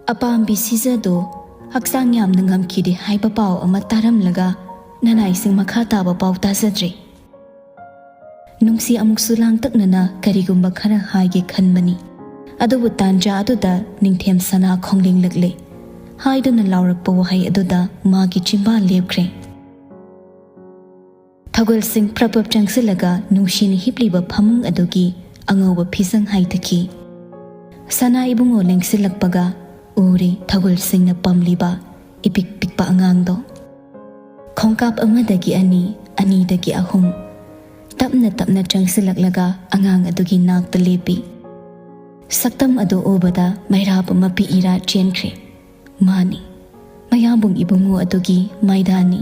"ꯑꯄꯥꯝꯕꯤ ꯁꯤꯖꯗꯨ ꯍꯛꯆꯥꯡ ꯌꯥꯝꯅ ꯉꯝꯈꯤꯗꯦ ꯍꯥꯏꯕ ꯄꯥꯎ ꯑꯃ ꯇꯥꯔꯝꯂꯒ ꯅꯅꯥꯏꯁꯤꯡ ꯃꯈꯥ ꯇꯥꯕ ꯄꯥꯎ ꯇꯥꯖꯗ꯭ꯔꯤ꯫ ꯅꯨꯡꯁꯤ ꯑꯃꯨꯛꯁꯨ ꯂꯥꯡꯇꯛꯅꯅ ꯀꯔꯤꯒꯨꯝꯕ ꯈꯔ ꯍꯥꯏꯒꯦ ꯈꯟꯕꯅꯤ, ꯑꯗꯨꯕꯨ ꯇꯥꯟꯖꯥ ꯑꯗꯨꯗ ꯅꯤꯡꯊꯦꯝ ꯁꯅꯥ ꯈꯣꯡꯂꯦꯡꯂꯛꯂꯦ꯫ ꯍꯥꯏꯗꯨꯅ ꯂꯥꯎꯔꯛꯄ ꯋꯥꯍꯩ ꯑꯗꯨꯗ ꯃꯥꯒꯤ ꯆꯤꯝꯕꯥꯜ ꯂꯦꯞꯈ꯭ꯔꯦ꯫ ꯊꯧꯒꯜꯁꯤꯡ ꯄ꯭ꯔꯞ ꯄ꯭ꯔꯞ ꯆꯪꯁꯤꯜꯂꯒ ꯅꯨꯡꯁꯤꯅ ꯍꯤꯞꯂꯤꯕ ꯐꯃꯨꯡ ꯑꯗꯨꯒꯤ ꯑꯉꯧꯕ ꯐꯤꯖꯪ ꯍꯥꯏꯊꯈꯤ꯫ ꯁꯅꯥ ꯏꯕꯨꯡꯉꯣ ꯂꯦꯡꯁꯤꯜꯂꯛꯄꯒ ꯎꯔꯦ ꯊꯧꯒꯜꯁꯤꯡꯅ ꯄꯝꯂꯤꯕ ꯏꯄꯤꯛ ꯄꯤꯛꯄ ꯑꯉꯥꯡꯗꯣ꯫ ꯈꯣꯡꯀꯥꯞ ꯑꯃꯗꯒꯤ ꯑꯅꯤ, ꯑꯅꯤꯗꯒꯤ ꯑꯍꯨꯝ, ꯇꯞꯅ ꯇꯞꯅ ꯆꯪꯁꯤꯜꯂꯛꯂꯒ ꯑꯉꯥꯡ ꯑꯗꯨꯒꯤ ꯅꯥꯛꯇ ꯂꯦꯞꯄꯤ꯫ ꯁꯛꯇꯝ ꯑꯗꯨ ꯎꯕꯗ ꯃꯩꯔꯥꯕ ꯃꯄꯤ ꯏꯔꯥ ꯆꯦꯟꯈ꯭ꯔꯦ꯫ ꯃꯥꯅꯤ, ꯃꯌꯥꯝꯕꯨꯡ ꯏꯕꯨꯡꯉꯣ ꯑꯗꯨꯒꯤ ꯃꯥꯏꯗꯥꯅꯤ꯫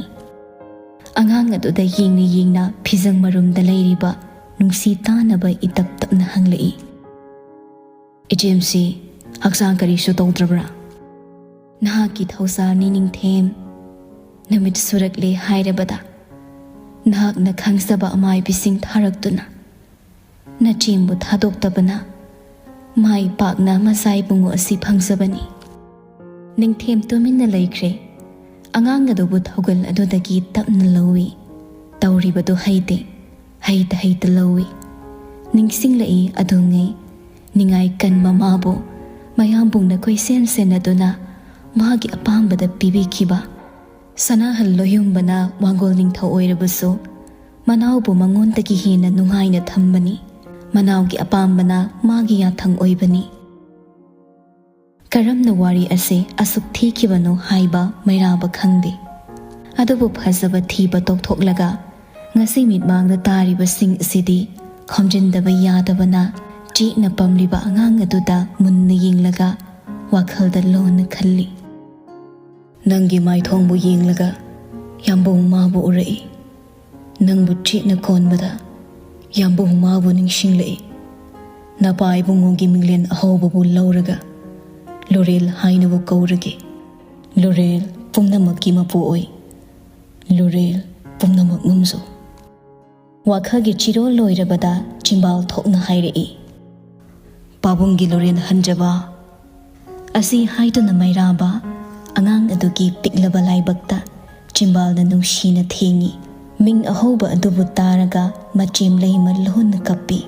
ꯑꯉꯥꯡ ꯑꯗꯨꯗ ꯌꯦꯡꯅ ꯌꯦꯡꯅ ꯐꯤꯖꯪ ꯃꯔꯨꯝꯗ ꯂꯩꯔꯤꯕ ꯅꯨꯡꯁꯤ ꯇꯥꯅꯕ ꯏꯇꯞ ꯇꯞꯅ ꯍꯪꯂꯛꯏ, "ꯏꯆꯦꯝꯁꯤ, ꯍꯛꯆꯥꯡ ꯀꯔꯤꯁꯨ ꯇꯧꯗ꯭ꯔꯕ꯭ꯔꯥ?" "ꯅꯍꯥꯛꯀꯤ ꯊꯧꯁꯥꯜꯅꯤ ꯅꯤꯡꯊꯦꯝ꯫ ꯅꯨꯃꯤꯠ ꯁꯨꯔꯛꯂꯦ ꯍꯥꯏꯔꯕꯗ ꯅꯍꯥꯛꯅ ꯈꯪꯖꯕ ꯑꯃꯥꯏꯕꯤꯁꯤꯡ ꯊꯥꯔꯛꯇꯨꯅ ꯅꯆꯦꯝꯕꯨ ꯊꯥꯗꯣꯛꯇꯕꯅ ꯃꯥꯏ ꯄꯥꯛꯅ ꯃꯆꯥ ꯏꯕꯨꯡꯉꯣ ꯑꯁꯤ ꯐꯪꯖꯕꯅꯤ꯫" ꯅꯤꯡꯊꯦꯝ ꯇꯨꯃꯤꯟꯅ ꯂꯩꯈ꯭ꯔꯦ꯫ ꯑꯉꯥꯡ ꯑꯗꯨꯕꯨ ꯊꯧꯒꯜ ꯑꯗꯨꯗꯒꯤ ꯇꯞꯅ ꯂꯧꯏ꯫ ꯇꯧꯔꯤꯕꯗꯨ ꯍꯩꯇꯦ, ꯍꯩꯇ ꯍꯩꯇ ꯂꯧꯏ꯫ ꯅꯤꯡꯁꯤꯡꯂꯛꯏ ꯑꯗꯨꯉꯩ꯫ ꯅꯤꯡꯉꯥꯏ ꯀꯟꯕ ꯃꯥꯕꯨ ꯃꯌꯥꯝꯕꯨꯡꯅ ꯀꯣꯏꯁꯦꯟ ꯁꯦꯟꯅꯗꯨꯅ ꯃꯥꯒꯤ ꯑꯄꯥꯝꯕꯗ ꯄꯤꯕꯤꯈꯤꯕ꯫ ꯁꯅꯥꯍꯜ ꯂꯣꯌꯨꯝꯕꯅ ꯋꯥꯡꯒꯣꯜ ꯅꯤꯡꯊꯧ ꯑꯣꯏꯔꯕꯁꯨ, ꯃꯅꯥꯎꯕꯨ ꯃꯉꯣꯟꯗꯒꯤ ꯍꯦꯟꯅ ꯅꯨꯡꯉꯥꯏꯅ ꯊꯝꯕꯅꯤ꯫ ꯃꯅꯥꯎꯒꯤ ꯑꯄꯥꯝꯕꯅ ꯃꯥꯒꯤ ꯌꯥꯊꯪ ꯑꯣꯏꯕꯅꯤ꯫ ꯀꯔꯝꯅ ꯋꯥꯔꯤ ꯑꯁꯤ ꯑꯁꯨꯛ ꯊꯤꯈꯤꯕꯅꯣ ꯍꯥꯏꯕ ꯃꯩꯔꯥꯕ ꯈꯪꯗꯦ꯫ ꯑꯗꯨꯕꯨ ꯐꯖꯕ ꯊꯤꯕ ꯇꯣꯛꯊꯣꯛꯂꯒ ꯉꯁꯤ ꯃꯤꯠꯃꯥꯡꯗ ꯇꯥꯔꯤꯕꯁꯤꯡ ꯑꯁꯤꯗꯤ ꯈꯣꯝꯖꯤꯟꯗꯕ ꯌꯥꯗꯕꯅ ꯆꯦꯠꯅ ꯄꯝꯂꯤꯕ ꯑꯉꯥꯡ ꯑꯗꯨꯗ ꯃꯨꯟꯅ ꯌꯦꯡꯂꯒ ꯋꯥꯈꯜꯗ ꯂꯣꯟꯅ ꯈꯜꯂꯤ꯫ "ꯅꯪꯒꯤ ꯃꯥꯏꯊꯣꯡꯕꯨ ꯌꯦꯡꯂꯒ ꯌꯥꯝꯕꯨꯡ ꯃꯥꯕꯨ ꯎꯔꯛꯏ꯫ ꯅꯪꯕꯨ ꯆꯦꯠꯅ ꯀꯣꯟꯕꯗ ꯌꯥꯝꯕꯨꯡ ꯃꯥꯕꯨ ꯅꯤꯡꯁꯤꯡꯂꯛꯏ꯫ ꯅꯄꯥ ꯏꯕꯨꯡꯉꯣꯒꯤ ꯃꯤꯡꯂꯦꯟ ꯑꯍꯧꯕꯕꯨ ꯂꯧꯔꯒ ꯂꯣꯔꯦꯜ ꯍꯥꯏꯅꯕꯨ ꯀꯧꯔꯒꯦ꯫ ꯂꯣꯔꯦꯜ ꯄꯨꯝꯅꯃꯛꯀꯤ ꯃꯄꯨ ꯑꯣꯏ꯫ ꯂꯣꯔꯦꯜ ꯄꯨꯝꯅꯃꯛ ꯉꯝꯖꯧ꯫" ꯋꯥꯈꯜꯒꯤ ꯆꯤꯔꯣꯜ ꯂꯣꯏꯔꯕꯗ ꯆꯤꯝꯕꯥꯜ ꯊꯣꯛꯅ ꯍꯥꯏꯔꯛꯏ, "ꯄꯥꯕꯨꯡꯒꯤ ꯂꯣꯔꯦꯟ ꯍꯟꯖꯕ" ꯑꯁꯤ ꯍꯥꯏꯗꯨꯅ ꯃꯩꯔꯥꯕ ꯑꯉꯥꯡ ꯑꯗꯨꯒꯤ ꯄꯤꯛꯂꯕ ꯂꯥꯏꯕꯛꯇ ꯆꯤꯝꯕꯥꯜꯅ ꯅꯨꯡꯁꯤꯅ ꯊꯦꯡꯏ꯫ ꯃꯤꯡ ꯑꯍꯧꯕ ꯑꯗꯨꯕꯨ ꯇꯥꯔꯒ ꯃꯆꯦꯝ ꯂꯩꯃ ꯂꯣꯟꯅ ꯀꯞꯄꯤ꯫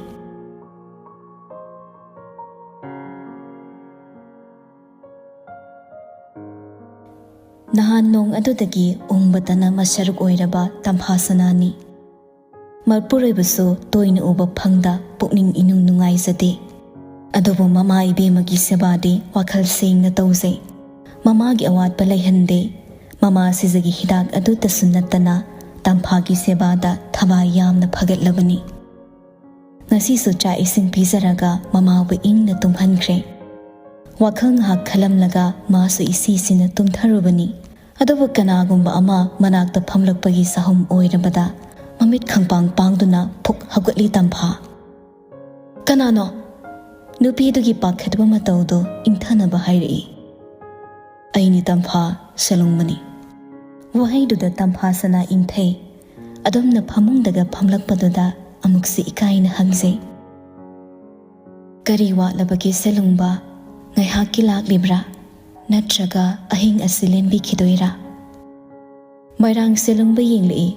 ꯅꯍꯥꯟ ꯅꯣꯡ ꯑꯗꯨꯗꯒꯤ ꯎꯪꯕꯇꯅ ꯃꯁꯔꯨꯛ ꯑꯣꯏꯔꯕ ꯇꯝꯐꯥ ꯁꯅꯥꯅꯤ꯫ ꯃꯄꯨꯔꯣꯏꯕꯁꯨ ꯇꯣꯏꯅ ꯎꯕ ꯐꯪꯗ ꯄꯨꯛꯅꯤꯡ ꯏꯅꯨꯡ ꯅꯨꯡꯉꯥꯏꯖꯗꯦ꯫ ꯑꯗꯨꯕꯨ ꯃꯃꯥ ꯏꯕꯦꯝꯃꯒꯤ ꯁꯦꯕꯥꯗꯤ ꯋꯥꯈꯜ ꯁꯦꯡꯅ ꯇꯧꯖꯩ꯫ ꯃꯃꯥꯒꯤ ꯑꯋꯥꯠꯄ ꯂꯩꯍꯟꯗꯦ꯫ ꯃꯃꯥ ꯁꯤꯖꯒꯤ ꯍꯤꯗꯥꯛ ꯑꯗꯨꯇꯁꯨ ꯅꯠꯇꯅ ꯇꯝꯐꯥꯒꯤ ꯁꯦꯕꯥꯗ ꯊꯋꯥꯏ ꯌꯥꯝꯅ ꯐꯒꯠꯂꯕꯅꯤ꯫ ꯉꯁꯤꯁꯨ ꯆꯥꯛ ꯏꯁꯤꯡ ꯄꯤꯖꯔꯒ ꯃꯃꯥꯕꯨ ꯏꯪꯅ ꯇꯨꯝꯍꯟꯈ꯭ꯔꯦ꯫ ꯋꯥꯈꯜ ꯉꯥꯏꯍꯥꯛ ꯈꯜꯂꯝꯂꯒ ꯃꯥꯁꯨ ꯏꯁꯤꯁꯤꯅ ꯇꯨꯝꯊꯔꯨꯕꯅꯤ꯫ ꯑꯗꯨꯕꯨ ꯀꯅꯥꯒꯨꯝꯕ ꯑꯃ ꯃꯅꯥꯛꯇ ꯐꯝꯂꯛꯄꯒꯤ ꯆꯍꯨꯝ ꯑꯣꯏꯔꯕꯗ ꯃꯃꯤꯠ ꯈꯪꯄꯥꯡ ꯄꯥꯡꯗꯨꯅ ꯐꯨꯛ ꯍꯧꯒꯠꯂꯤ ꯇꯝꯐꯥ꯫ "ꯀꯅꯥꯅꯣ?" ꯅꯨꯄꯤꯗꯨꯒꯤ ꯄꯥꯈꯠꯄ ꯃꯇꯧꯗꯨ ꯏꯪꯊꯅꯕ ꯍꯥꯏꯔꯛꯏ꯫ "ꯑꯩꯅꯤ ꯇꯝꯐꯥ, ꯁꯦꯂꯨꯡꯕꯅꯤ꯫" ꯋꯥꯍꯩꯗꯨꯗ ꯇꯝꯐꯥ ꯁꯅꯥ ꯏꯪꯊꯩ꯫ ꯑꯗꯨꯝꯅ ꯐꯃꯨꯡꯗꯒ ꯐꯝꯂꯛꯄꯗꯨꯗ ꯑꯃꯨꯛꯁꯨ ꯏꯀꯥꯏꯅ ꯍꯪꯖꯩ꯫ "ꯀꯔꯤ ꯋꯥꯠꯂꯕꯒꯦ ꯁꯦꯂꯨꯡꯕ? ꯉꯥꯏꯍꯥꯛꯀꯤ ꯂꯥꯛꯂꯤꯕ꯭ꯔꯥ? ꯅꯠꯇ꯭ꯔꯒ ꯑꯍꯤꯡ ꯑꯁꯤ ꯂꯦꯟꯕꯤꯈꯤꯗꯣꯏꯔꯥ?" ꯃꯣꯏꯔꯥꯡ ꯁꯦꯂꯨꯡꯕ ꯌꯦꯡꯂꯛꯏ꯫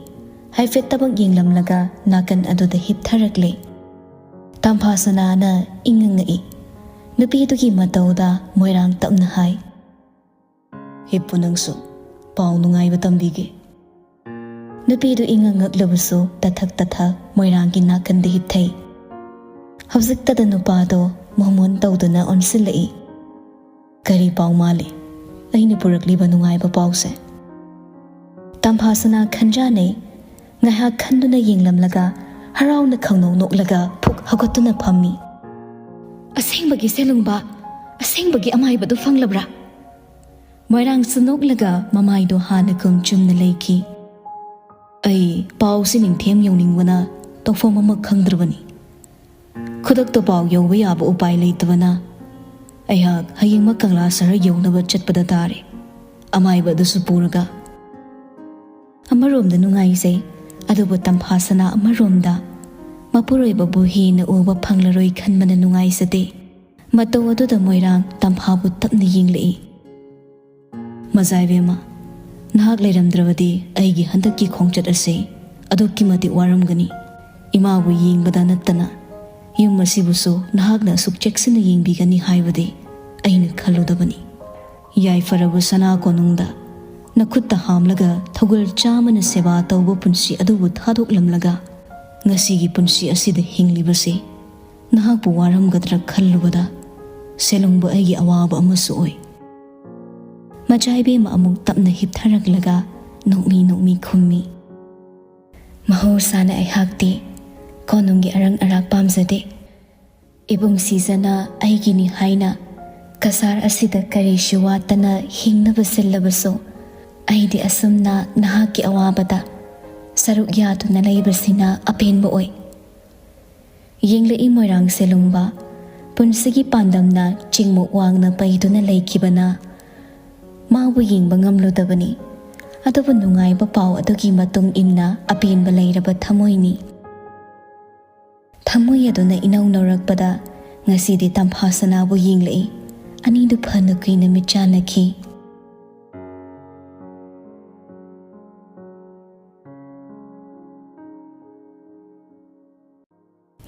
ꯍꯥꯏꯐꯦꯠ ꯇꯕꯛ ꯌꯦꯡꯂꯝꯂꯒ ꯅꯥꯀꯟ ꯑꯗꯨꯗ ꯍꯤꯞꯊꯔꯛꯂꯦ꯫ ꯇꯝꯐꯥ ꯁꯅꯥꯅ ꯏꯪꯉꯪꯉꯛꯏ꯫ ꯅꯨꯄꯤꯗꯨꯒꯤ ꯃꯇꯧꯗ ꯃꯣꯏꯔꯥꯡ ꯇꯞꯅ ꯍꯥꯏ, "ꯍꯤꯞꯄꯨ ꯅꯪꯁꯨ, ꯄꯥꯎ ꯅꯨꯡꯉꯥꯏꯕ ꯇꯝꯕꯤꯒꯦ꯫" ꯅꯨꯄꯤꯗꯨ ꯏꯪꯉꯪꯉꯛꯂꯕꯁꯨ ꯇꯊꯛ ꯇꯊꯛ ꯃꯣꯏꯔꯥꯡꯒꯤ ꯅꯥꯀꯟꯗ ꯍꯤꯞꯊꯩ꯫ ꯍꯧꯖꯤꯛꯇꯗ ꯅꯨꯄꯥꯗꯣ ꯃꯣꯃꯣꯟ ꯇꯧꯗꯨꯅ ꯑꯣꯟꯁꯤꯜꯂꯛꯏ꯫ "ꯀꯔꯤ ꯄꯥꯎ ꯃꯥꯜꯂꯤ ꯑꯩꯅ ꯄꯨꯔꯛꯂꯤꯕ ꯅꯨꯡꯉꯥꯏꯕ ꯄꯥꯎꯁꯦ?" ꯇꯝꯐꯥꯁꯅꯥ ꯈꯟꯖꯥꯅꯩ꯫ ꯉꯥꯏꯍꯥꯛ ꯈꯟꯗꯨꯅ ꯌꯦꯡꯂꯝꯂꯒ ꯍꯔꯥꯎꯅ ꯈꯪꯅꯧ ꯅꯣꯛꯂꯒ ꯐꯨꯛ ꯍꯧꯒꯠꯇꯨꯅ ꯐꯝꯃꯤ꯫ "ꯑꯁꯦꯡꯕꯒꯤ ꯁꯦꯂꯨꯡꯕ, ꯑꯁꯦꯡꯕꯒꯤ ꯑꯃꯥꯏꯕꯗꯨ ꯐꯪꯂꯕ꯭ꯔꯥ?" ꯃꯣꯏꯔꯥꯡꯁꯨ ꯅꯣꯛꯂꯒ ꯃꯃꯥꯏꯗꯣ ꯍꯥꯟꯅꯒꯨꯝ ꯆꯨꯝꯅ ꯂꯩꯈꯤ꯫ "ꯑꯩ ꯄꯥꯎꯁꯤ ꯅꯤꯡꯊꯦꯝ ꯌꯧꯅꯤꯡꯕꯅ ꯇꯧꯐꯝ ꯑꯃ ꯈꯪꯗ꯭ꯔꯕꯅꯤ꯫ ꯈꯨꯗꯛꯇ ꯄꯥꯎ ꯌꯧꯕ ꯌꯥꯕ ꯎꯄꯥꯏ ꯂꯩꯇꯕꯅ ꯑꯩꯍꯥꯛ ꯍꯌꯦꯡꯃꯛ ꯀꯪꯂꯥ ꯁꯍꯔ ꯌꯧꯅꯕ ꯆꯠꯄꯗ ꯇꯥꯔꯦ꯫ ꯑꯃꯥꯏꯕ ꯑꯗꯨꯁꯨ ꯄꯨꯔꯒ꯫" ꯑꯃꯔꯣꯝꯗ ꯅꯨꯡꯉꯥꯏꯖꯩ, ꯑꯗꯨꯕꯨ ꯇꯝꯐꯥꯁꯅꯥ ꯑꯃꯔꯣꯝꯗ ꯃꯄꯨꯔꯣꯏꯕꯕꯨ ꯍꯦꯟꯅ ꯎꯕ ꯐꯪꯂꯔꯣꯏ ꯈꯟꯕꯅ ꯅꯨꯡꯉꯥꯏꯖꯗꯦ꯫ ꯃꯇꯧ ꯑꯗꯨꯗ ꯃꯣꯏꯔꯥꯡ ꯇꯝꯐꯥꯕꯨ ꯇꯞꯅ ꯌꯦꯡꯂꯛꯏ꯫ "ꯃꯖꯥ ꯏꯕꯦꯝꯃ, ꯅꯍꯥꯛ ꯂꯩꯔꯝꯗ꯭ꯔꯕꯗꯤ ꯑꯩꯒꯤ ꯍꯟꯗꯛꯀꯤ ꯈꯣꯡꯆꯠ ꯑꯁꯤ ꯑꯗꯨꯛꯀꯤ ꯃꯇꯤꯛ ꯋꯥꯔꯝꯒꯅꯤ꯫ ꯏꯃꯥꯕꯨ ꯌꯦꯡꯕꯗ ꯅꯠꯇꯅ ꯌꯨꯝ ꯑꯁꯤꯕꯨꯁꯨ ꯅꯍꯥꯛꯅ ꯑꯁꯨꯛ ꯆꯦꯛꯁꯤꯟꯅ ꯌꯦꯡꯕꯤꯒꯅꯤ ꯍꯥꯏꯕꯗꯤ ꯑꯩꯅ ꯈꯜꯂꯨꯗꯕꯅꯤ꯫ ꯌꯥꯏꯐꯔꯕ ꯁꯅꯥ ꯀꯣꯅꯨꯡꯗ ꯅꯈꯨꯠꯇ ꯍꯥꯝꯂꯒ ꯊꯧꯒꯜ ꯆꯥꯝꯃꯅ ꯁꯦꯕꯥ ꯇꯧꯕ ꯄꯨꯟꯁꯤ ꯑꯗꯨꯕꯨ ꯊꯥꯗꯣꯛꯂꯝꯂꯒ ꯉꯁꯤꯒꯤ ꯄꯨꯟꯁꯤ ꯑꯁꯤꯗ ꯍꯤꯡꯂꯤꯕꯁꯤ ꯅꯍꯥꯛꯄꯨ ꯋꯥꯔꯝꯒꯗ꯭ꯔꯥ ꯈꯜꯂꯨꯕꯗ ꯁꯦꯂꯨꯡꯕ ꯑꯩꯒꯤ ꯑꯋꯥꯕ ꯑꯃꯁꯨ ꯑꯣꯏ꯫ ꯃꯆꯥ ꯏꯕꯦꯝꯃ ꯑꯃꯨꯛ ꯇꯞꯅ ꯍꯤꯞꯊꯔꯛꯂꯒ ꯅꯣꯛꯃꯤ ꯅꯣꯛꯃꯤ ꯈꯨꯝꯃꯤ꯫ ꯃꯍꯧꯁꯥꯅ ꯑꯩꯍꯥꯛꯇꯤ ꯀꯣꯅꯨꯡꯒꯤ ꯑꯔꯪ ꯑꯔꯥꯛ ꯄꯥꯝꯖꯗꯦ꯫ ꯏꯕꯨꯡ ꯁꯤꯖꯅ ꯑꯩꯒꯤꯅꯤ ꯍꯥꯏꯅ ꯀꯁꯥꯔ ꯑꯁꯤꯗ ꯀꯔꯤꯁꯨ ꯋꯥꯠꯇꯅ ꯍꯤꯡꯅꯕ ꯁꯤꯜꯂꯕꯁꯨ, ꯑꯩꯗꯤ ꯑꯁꯨꯝꯅ ꯅꯍꯥꯛꯀꯤ ꯑꯋꯥꯕꯗ ꯁꯔꯨꯛ ꯌꯥꯗꯨꯅ ꯂꯩꯕꯁꯤꯅ ꯑꯄꯦꯟꯕ ꯑꯣꯏ꯫ ꯌꯦꯡꯂꯛꯏ ꯃꯣꯏꯔꯥꯡ ꯁꯦꯂꯨꯡꯕ, ꯄꯨꯟꯁꯤꯒꯤ ꯄꯥꯟꯗꯝꯅ ꯆꯤꯡꯃꯨꯛ ꯋꯥꯡꯅ ꯄꯩꯗꯨꯅ ꯂꯩꯈꯤꯕꯅ ꯃꯥꯕꯨ ꯌꯦꯡꯕ ꯉꯝꯂꯨꯗꯕꯅꯤ꯫ ꯑꯗꯨꯕꯨ ꯅꯨꯡꯉꯥꯏꯕ ꯄꯥꯎ ꯑꯗꯨꯒꯤ ꯃꯇꯨꯡ ꯏꯟꯅ ꯑꯄꯦꯟꯕ ꯂꯩꯔꯕ ꯊꯃꯣꯏꯅꯤ꯫ ꯊꯃꯣꯏ ꯑꯗꯨꯅ ꯏꯅꯧ ꯅꯧꯔꯛꯄꯗ ꯉꯁꯤꯗꯤ ꯇꯝꯐꯥ ꯁꯅꯥꯕꯨ ꯌꯦꯡꯂꯛꯏ꯫ ꯑꯅꯤꯗꯨ ꯐꯅ ꯀꯨꯏꯅ ꯃꯤꯠꯆꯥꯟꯅꯈꯤ꯫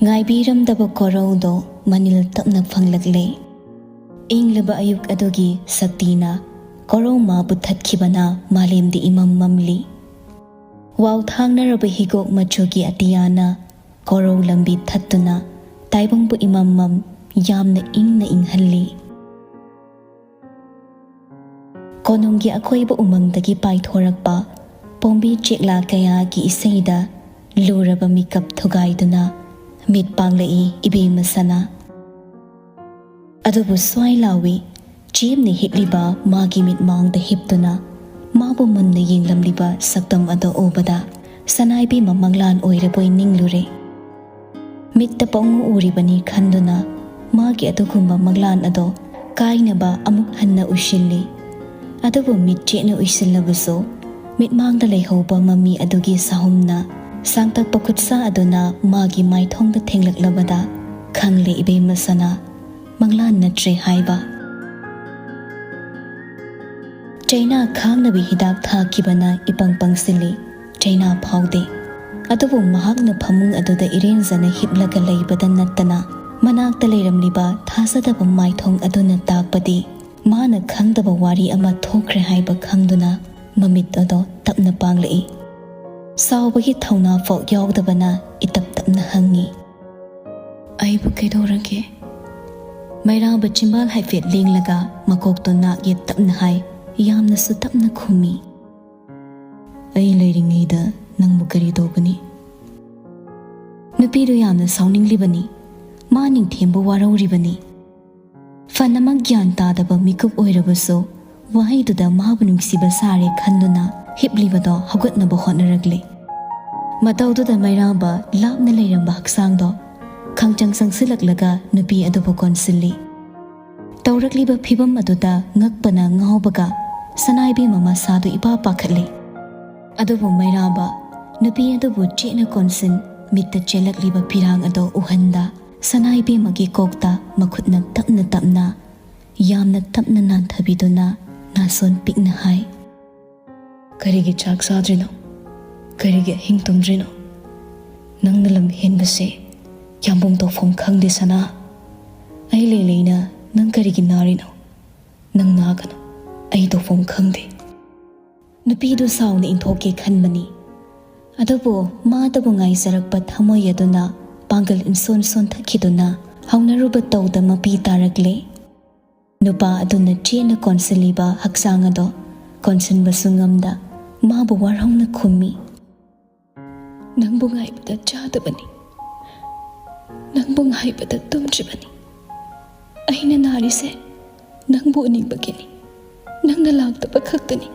ꯉꯥꯏꯕꯤꯔꯝꯗꯕ ꯀꯣꯔꯧꯗꯣ ꯃꯅꯤꯜ ꯇꯞꯅ ꯐꯪꯂꯛꯂꯦ꯫ ꯏꯪꯂꯕ ꯑꯌꯨꯛ ꯑꯗꯨꯒꯤ ꯁꯛꯇꯤꯅ ꯀꯣꯔꯧ ꯃꯥꯕꯨ ꯊꯠꯈꯤꯕꯅ ꯃꯥꯂꯦꯝꯗꯤ ꯏꯃꯝ ꯃꯝꯂꯤ꯫ ꯋꯥꯎꯊꯥꯡꯅꯔꯕ ꯍꯤꯒꯣꯛ ꯃꯆꯨꯒꯤ ꯑꯇꯤꯌꯥꯅ ꯀꯣꯔꯧ ꯂꯝꯕꯤ ꯊꯠꯇꯨꯅ ꯇꯥꯏꯕꯪꯕꯨ ꯏꯃꯝ ꯃꯝ ꯌꯥꯝꯅ ꯏꯪꯅ ꯏꯪꯍꯜꯂꯤ꯫ ꯀꯣꯅꯨꯡꯒꯤ ꯑꯀꯣꯏꯕ ꯎꯃꯪꯗꯒꯤ ꯄꯥꯏꯊꯣꯔꯛꯄ ꯄꯣꯝꯕꯤ ꯆꯦꯛꯂꯥ ꯀꯌꯥꯒꯤ ꯏꯁꯩꯗ ꯂꯨꯔꯕ ꯃꯤꯀꯞ ꯊꯨꯒꯥꯏꯗꯨꯅ ꯃꯤꯠ ꯄꯥꯡꯂꯛꯏ ꯏꯕꯦꯝꯃ ꯁꯅꯥ꯫ ꯑꯗꯨꯕꯨ ꯁ꯭ꯋꯥꯏ ꯂꯥꯎꯏ, ꯆꯦꯝꯅ ꯍꯤꯞꯂꯤꯕ ꯃꯥꯒꯤ ꯃꯤꯠꯃꯥꯡꯗ ꯍꯤꯞꯇꯨꯅ ꯃꯥꯕꯨ ꯃꯨꯟꯅ ꯌꯦꯡꯂꯝꯂꯤꯕ ꯁꯛꯇꯝ ꯑꯗꯨ ꯎꯕꯗ ꯁꯅꯥ ꯏꯕꯦꯝꯃ ꯃꯪꯂꯥꯟ ꯑꯣꯏꯔꯕꯣꯏ ꯅꯤꯡꯂꯨꯔꯦ꯫ ꯃꯤꯠꯇ ꯄꯪꯎ ꯎꯔꯤꯕꯅꯤ ꯈꯟꯗꯨꯅ ꯃꯥꯒꯤ ꯑꯗꯨꯒꯨꯝꯕ ꯃꯪꯂꯥꯟ ꯑꯗꯣ ꯀꯥꯏꯅꯕ ꯑꯃꯨꯛ ꯍꯟꯅ ꯎꯏꯁꯤꯜꯂꯤ꯫ ꯑꯗꯨꯕꯨ ꯃꯤꯠ ꯆꯦꯠꯅ ꯎꯏꯁꯤꯜꯂꯕꯁꯨ ꯃꯤꯠꯃꯥꯡꯗ ꯂꯩꯍꯧꯕ ꯃꯃꯤ ꯑꯗꯨꯒꯤ ꯁꯥꯍꯨꯝꯅ ꯁꯥꯡꯇꯛꯄ ꯈꯨꯠꯁꯥ ꯑꯗꯨꯅ ꯃꯥꯒꯤ ꯃꯥꯏꯊꯣꯡꯗ ꯊꯦꯡꯂꯛꯂꯕꯗ ꯈꯪꯂꯦ ꯏꯕꯦꯝꯃ ꯁꯅꯥ, ꯃꯪꯂꯥꯟ ꯅꯠꯇ꯭ꯔꯦ ꯍꯥꯏꯕ꯫ ꯆꯩꯅꯥ ꯈꯥꯡꯅꯕ ꯍꯤꯗꯥꯛ ꯊꯥꯈꯤꯕꯅ ꯏꯄꯪ ꯄꯪꯁꯤꯜꯂꯤ꯫ ꯆꯩꯅꯥ ꯐꯥꯎꯗꯦ꯫ ꯑꯗꯨꯕꯨ ꯃꯍꯥꯛꯅ ꯐꯃꯨꯡ ꯑꯗꯨꯗ ꯏꯔꯦꯟꯖꯅ ꯍꯤꯞꯂꯒ ꯂꯩꯕꯗ ꯅꯠꯇꯅ ꯃꯅꯥꯛꯇ ꯂꯩꯔꯝꯂꯤꯕ ꯊꯥꯖꯗꯕ ꯃꯥꯏꯊꯣꯡ ꯑꯗꯨꯅ ꯇꯥꯛꯄꯗꯤ ꯃꯥꯅ ꯈꯪꯗꯕ ꯋꯥꯔꯤ ꯑꯃ ꯊꯣꯛꯈ꯭ꯔꯦ ꯍꯥꯏꯕ ꯈꯪꯗꯨꯅ ꯃꯃꯤꯠ ꯑꯗꯣ ꯇꯞꯅ ꯄꯥꯡꯂꯛꯏ꯫ ꯁꯥꯎꯕꯒꯤ ꯊꯧꯅꯥ ꯐꯥꯎ ꯌꯥꯎꯗꯕꯅ ꯏꯇꯞ ꯇꯞꯅ ꯍꯪꯉꯤ, "ꯑꯩꯕꯨ ꯀꯩꯗꯧꯔꯒꯦ?" ꯃꯩꯔꯥꯕ ꯆꯤꯝꯕꯥꯜ ꯍꯥꯏꯐꯦꯠ ꯂꯦꯡꯂꯒ ꯃꯀꯣꯛꯇꯣ ꯅꯥꯛ ꯌꯦꯠ ꯇꯞꯅ ꯍꯥꯏ, ꯌꯥꯝꯅꯁꯨ ꯇꯞꯅ ꯈꯨꯝꯃꯤ, "ꯑꯩ ꯂꯩꯔꯤꯉꯩꯗ ꯅꯪꯕꯨ ꯀꯔꯤ ꯇꯧꯒꯅꯤ?" ꯅꯨꯄꯤꯗꯨ ꯌꯥꯝꯅ ꯁꯥꯎꯅꯤꯡꯂꯤꯕꯅꯤ꯫ ꯃꯥ ꯅꯤꯡꯊꯦꯝꯕ ꯋꯥꯔꯧꯔꯤꯕꯅꯤ꯫ ꯐꯅꯃꯛ ꯒ꯭ꯌꯥꯟ ꯇꯥꯗꯕ ꯃꯤꯀꯨꯞ ꯑꯣꯏꯔꯕꯁꯨ, ꯋꯥꯍꯩꯗꯨꯗ ꯃꯥꯕꯨ ꯅꯨꯡꯁꯤꯕ ꯁꯥꯔꯦ ꯈꯟꯗꯨꯅ ꯍꯤꯞꯂꯤꯕꯗꯣ ꯍꯧꯒꯠꯅꯕ ꯍꯣꯠꯅꯔꯛꯂꯤ꯫ ꯃꯇꯧꯗꯨꯗ ꯃꯩꯔꯥꯕ ꯂꯥꯞꯅ ꯂꯩꯔꯝꯕ ꯍꯛꯆꯥꯡꯗꯣ ꯈꯪꯆꯪ ꯆꯪꯁꯤꯜꯂꯛꯂꯒ ꯅꯨꯄꯤ ꯑꯗꯨꯕꯨ ꯀꯣꯟꯁꯤꯜꯂꯤ꯫ ꯇꯧꯔꯛꯂꯤꯕ ꯐꯤꯚꯝ ꯑꯗꯨꯗ ꯉꯛꯄꯅ ꯉꯥꯎꯕꯒ ꯁꯅꯥꯏꯕꯦꯝꯃ ꯃꯁꯥꯗꯨ ꯏꯄꯥ ꯄꯥꯈꯠꯂꯤ꯫ ꯑꯗꯨꯕꯨ ꯃꯩꯔꯥꯕ ꯅꯨꯄꯤ ꯑꯗꯨꯕꯨ ꯆꯦꯠꯅ ꯀꯣꯟꯁꯤꯟ, ꯃꯤꯠꯇ ꯆꯦꯜꯂꯛꯂꯤꯕ ꯄꯤꯔꯥꯡ ꯑꯗꯨ ꯎꯍꯟꯗ, ꯁꯅꯥꯏꯕꯦꯝꯃꯒꯤ ꯀꯣꯛꯇ ꯃꯈꯨꯠꯅ ꯇꯞꯅ ꯇꯞꯅ, ꯌꯥꯝꯅ ꯇꯞꯅ ꯅꯥꯟꯊꯕꯤꯗꯨꯅ ꯅꯥꯁꯣꯟ ꯄꯤꯛꯅ ꯍꯥꯏ, "ꯀꯔꯤꯒꯤ ꯆꯥꯛ ꯆꯥꯗ꯭ꯔꯤꯅꯣ? ꯀꯔꯤꯒꯤ ꯑꯍꯤꯡ ꯇꯨꯝꯗ꯭ꯔꯤꯅꯣ? ꯅꯪꯅ ꯂꯝ ꯍꯦꯟꯕꯁꯦ ꯌꯥꯝꯕꯨꯡ ꯇꯧꯐꯝ ꯈꯪꯗꯦ, ꯁꯅꯥ꯫ ꯑꯩ ꯂꯩ ꯂꯩꯅ ꯅꯪ ꯀꯔꯤꯒꯤ ꯅꯥꯔꯤꯅꯣ? ꯅꯪ ꯅꯥꯒꯅꯨ, ꯑꯩ ꯇꯧꯐꯝ ꯈꯪꯗꯦ꯫" ꯅꯨꯄꯤꯗꯨ ꯁꯥꯎꯅ ꯏꯟꯊꯣꯛꯀꯦ ꯈꯟꯕꯅꯤ꯫ ꯑꯗꯨꯕꯨ ꯃꯥꯗꯕꯨ ꯉꯥꯏꯖꯔꯛꯄ ꯊꯃꯣꯏ ꯑꯗꯨꯅ ꯄꯥꯡꯒꯜ ꯏꯟꯁꯣꯟ ꯁꯣꯟꯊꯈꯤꯗꯨꯅ ꯍꯧꯅꯔꯨꯕ ꯇꯧꯗ ꯃꯄꯤ ꯇꯥꯔꯛꯂꯦ꯫ ꯅꯨꯄꯥ ꯑꯗꯨꯅ ꯆꯦꯠꯅ ꯀꯣꯟꯁꯤꯜꯂꯤꯕ ꯍꯛꯆꯥꯡ ꯑꯗꯣ ꯀꯣꯟꯁꯤꯟꯕꯁꯨ ꯉꯝꯗ ꯃꯥꯕꯨ ꯋꯥꯔꯧꯅ ꯈꯨꯝꯃꯤ, "ꯅꯪꯕꯨ ꯉꯥꯏꯕꯗ ꯆꯥꯗꯕꯅꯤ, ꯅꯪꯕꯨ ꯉꯥꯏꯕꯗ ꯇꯨꯝꯗ꯭ꯔꯤꯕꯅꯤ꯫ ꯑꯩꯅ ꯅꯥꯔꯤꯁꯦ ꯅꯪꯕꯨ ꯎꯅꯤꯡꯕꯒꯤꯅꯤ, ꯅꯪꯅ ꯂꯥꯛꯇꯕ ꯈꯛꯇꯅꯤ꯫"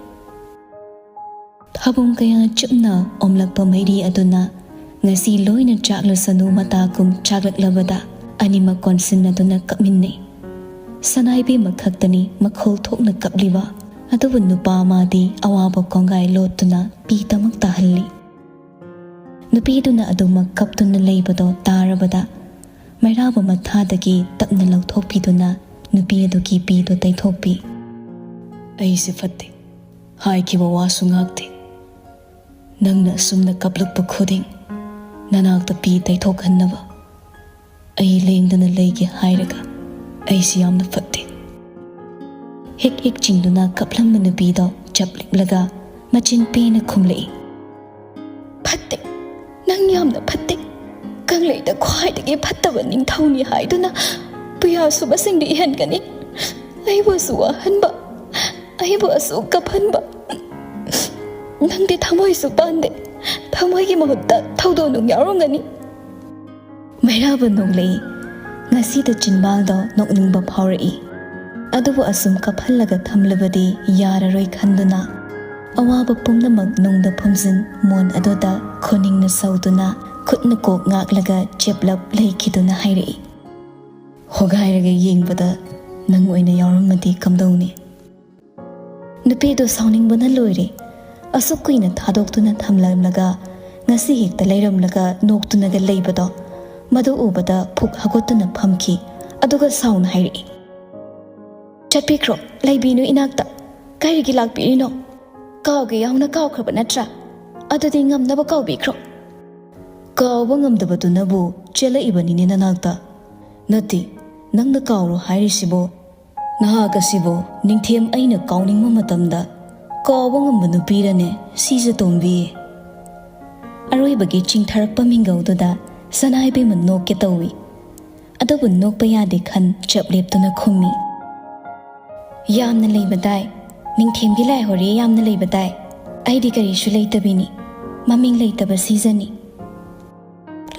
ꯊꯥꯕꯨꯡ ꯀꯌꯥ ꯆꯨꯞꯅ ꯑꯣꯝꯂꯛꯄ ꯃꯩꯔꯤ ꯑꯗꯨꯅ ꯉꯁꯤ ꯂꯣꯏꯅ ꯆꯥꯛꯂꯁꯅꯨ ꯃꯇꯥꯒꯨꯝ ꯆꯥꯛꯂꯛꯂꯕꯗ ꯑꯅꯤꯃꯛ ꯀꯣꯟꯁꯤꯟꯅꯗꯨꯅ ꯀꯞꯃꯤꯟꯅꯩ꯫ ꯁꯅꯥꯏꯕꯦꯝꯃ ꯈꯛꯇꯅꯤ ꯃꯈꯣꯜ ꯊꯣꯛꯅ ꯀꯞꯂꯤꯕ, ꯑꯗꯨꯕꯨ ꯅꯨꯄꯥ ꯑꯃꯗꯤ ꯑꯋꯥꯕ ꯀꯣꯡꯒꯥꯏ ꯂꯣꯠꯇꯨꯅ ꯄꯤ ꯇꯃꯛ ꯇꯥꯍꯜꯂꯤ꯫ ꯅꯨꯄꯤꯗꯨꯅ ꯑꯗꯨꯃꯛ ꯀꯞꯇꯨꯅ ꯂꯩꯕꯗꯣ ꯇꯥꯔꯕꯗ ꯃꯩꯔꯥꯕ ꯃꯊꯥꯗꯒꯤ ꯇꯞꯅ ꯂꯧꯊꯣꯛꯄꯤꯗꯨꯅ ꯅꯨꯄꯤ ꯑꯗꯨꯒꯤ ꯄꯤꯗꯨ ꯇꯩꯊꯣꯛꯄꯤ꯫ "ꯑꯩꯁꯦ ꯐꯠꯇꯦ, ꯍꯥꯏꯈꯤꯕ ꯋꯥꯁꯨ ꯉꯥꯛꯇꯦ꯫ ꯅꯪꯅ ꯑꯁꯨꯝꯅ ꯀꯞꯂꯛꯄ ꯈꯨꯗꯤꯡ ꯅꯅꯥꯛꯇ ꯄꯤ ꯇꯩꯊꯣꯛꯍꯟꯅꯕ ꯑꯩ ꯂꯦꯡꯗꯅ ꯂꯩꯒꯦ ꯍꯥꯏꯔꯒ ꯑꯩꯁꯤ ꯌꯥꯝꯅ ꯐꯠꯇꯦ꯫" ꯍꯤꯛ ꯍꯤꯛ ꯆꯤꯡꯗꯨꯅ ꯀꯞꯂꯝꯕ ꯅꯨꯄꯤꯗꯣ ꯆꯞ ꯂꯦꯞꯂꯒ ꯃꯆꯤꯟ ꯄꯦꯅ ꯈꯨꯝꯂꯛꯏ꯫ "ꯐꯠꯇꯦ, ꯅꯪ ꯌꯥꯝꯅ ꯐꯠꯇꯦ꯫ ꯀꯪꯂꯩꯗ ꯈ꯭ꯋꯥꯏꯗꯒꯤ ꯐꯠꯇꯕ ꯅꯤꯡꯊꯧꯅꯤ ꯍꯥꯏꯗꯨꯅ ꯄꯨꯌꯥꯁꯨꯕꯁꯤꯡꯗ ꯏꯍꯟꯒꯅꯤ꯫ ꯑꯩꯕꯨ ꯑꯁꯨꯛ ꯋꯥꯍꯟꯕ, ꯑꯩꯕꯨ ꯑꯁꯨꯛ ꯀꯞꯍꯟꯕ꯫ ꯅꯪꯗꯤ ꯊꯃꯣꯏꯁꯨ ꯄꯥꯟꯗꯦ꯫ ꯊꯃꯣꯏꯒꯤ ꯃꯍꯨꯠꯇ ꯊꯧꯗꯣꯛ ꯅꯨꯡ ꯌꯥꯎꯔꯝꯒꯅꯤ꯫" ꯃꯩꯔꯥꯕ ꯅꯣꯛꯂꯛꯏ꯫ ꯉꯁꯤꯗ ꯆꯤꯟꯕꯥꯜꯗꯣ ꯅꯣꯛꯅꯤꯡꯕ ꯐꯥꯎꯔꯛꯏ꯫ ꯑꯗꯨꯕꯨ ꯑꯁꯨꯝ ꯀꯞꯍꯜꯂꯒ ꯊꯝꯂꯕꯗꯤ ꯌꯥꯔꯔꯣꯏ ꯈꯟꯗꯨꯅ, ꯑꯋꯥꯕ ꯄꯨꯝꯅꯃꯛ ꯅꯨꯡꯗ ꯐꯨꯝꯖꯤꯟ ꯃꯣꯟ ꯑꯗꯨꯗ ꯈꯨꯅꯤꯡꯅ ꯁꯧꯗꯨꯅ, ꯈꯨꯠꯅ ꯀꯣꯛ ꯉꯥꯛꯂꯒ ꯆꯦꯞꯂꯞ ꯂꯩꯈꯤꯗꯨꯅ ꯍꯥꯏꯔꯛꯏ꯫ "ꯍꯣꯒꯥꯏꯔꯒ ꯌꯦꯡꯕꯗ ꯅꯪ ꯑꯣꯏꯅ ꯌꯥꯎꯔꯝꯃꯗꯤ ꯀꯝꯗꯧꯅꯤ?" ꯅꯨꯄꯤꯗꯨ ꯁꯥꯎꯅꯤꯡꯕꯅ ꯂꯣꯏꯔꯦ꯫ ꯑꯁꯨꯛ ꯀꯨꯏꯅ ꯊꯥꯗꯣꯛꯇꯨꯅ ꯊꯝꯂꯝꯂꯒ ꯉꯁꯤ ꯍꯦꯛꯇ ꯂꯩꯔꯝꯂꯒ ꯅꯣꯛꯇꯨꯅꯒ ꯂꯩꯕꯗꯣ, ꯃꯗꯨ ꯎꯕꯗ ꯐꯨꯛ ꯍꯧꯒꯠꯇꯨꯅ ꯐꯝꯈꯤ꯫ ꯑꯗꯨꯒ ꯁꯥꯎꯅ ꯍꯥꯏꯔꯛꯏ, "ꯆꯠꯄꯤꯈ꯭ꯔꯣ, ꯂꯩꯕꯤꯅꯨ ꯏꯅꯥꯛꯇ꯫ ꯀꯔꯤꯒꯤ ꯂꯥꯛꯄꯤꯔꯤꯅꯣ? ꯀꯥꯎꯒꯦ ꯌꯥꯎꯅ ꯀꯥꯎꯈ꯭ꯔꯕ ꯅꯠꯇ꯭ꯔꯥ? ꯑꯗꯨꯗꯤ ꯉꯝꯅꯕ ꯀꯥꯎꯕꯤꯈ꯭ꯔꯣ꯫" "ꯀꯥꯎꯕ ꯉꯝꯗꯕꯗꯨꯅꯕꯨ ꯆꯦꯜꯂꯛꯏꯕꯅꯤꯅꯦ ꯅꯅꯥꯛꯇ꯫ ꯅꯠꯇꯦ, ꯅꯪꯅ ꯀꯥꯎꯔꯣ ꯍꯥꯏꯔꯤꯁꯤꯕꯨ? ꯅꯍꯥꯛ ꯑꯁꯤꯕꯨ ꯅꯤꯡꯊꯦꯝ ꯑꯩꯅ ꯀꯥꯎꯅꯤꯡꯕ ꯃꯇꯝꯗ ꯀꯥꯎꯕ ꯉꯝꯕ ꯅꯨꯄꯤꯔꯅꯦ, ꯁꯤꯖꯇꯣꯝꯕꯤ?" ꯑꯔꯣꯏꯕꯒꯤ ꯆꯤꯡꯊꯔꯛꯄ ꯃꯤꯡꯒꯧꯗꯨꯗ ꯁꯅꯥꯏꯕꯦꯝꯃ ꯅꯣꯛꯀꯦ ꯇꯧꯏ꯫ ꯑꯗꯨꯕꯨ ꯅꯣꯛꯄ ꯌꯥꯗꯦ ꯈꯟ ꯆꯞ ꯂꯦꯞꯇꯨꯅ ꯈꯨꯝꯃꯤ, "ꯌꯥꯝꯅ ꯂꯩꯕ ꯇꯥꯏ꯫ ꯅꯤꯡꯊꯦꯝꯒꯤ ꯂꯥꯏꯍꯣꯔꯤ ꯌꯥꯝꯅ ꯂꯩꯕ ꯇꯥꯏ꯫ ꯑꯩꯗꯤ ꯀꯔꯤꯁꯨ ꯂꯩꯇꯕꯤꯅꯤ꯫ ꯃꯃꯤꯡ ꯂꯩꯇꯕ ꯁꯤꯖꯅꯤ꯫"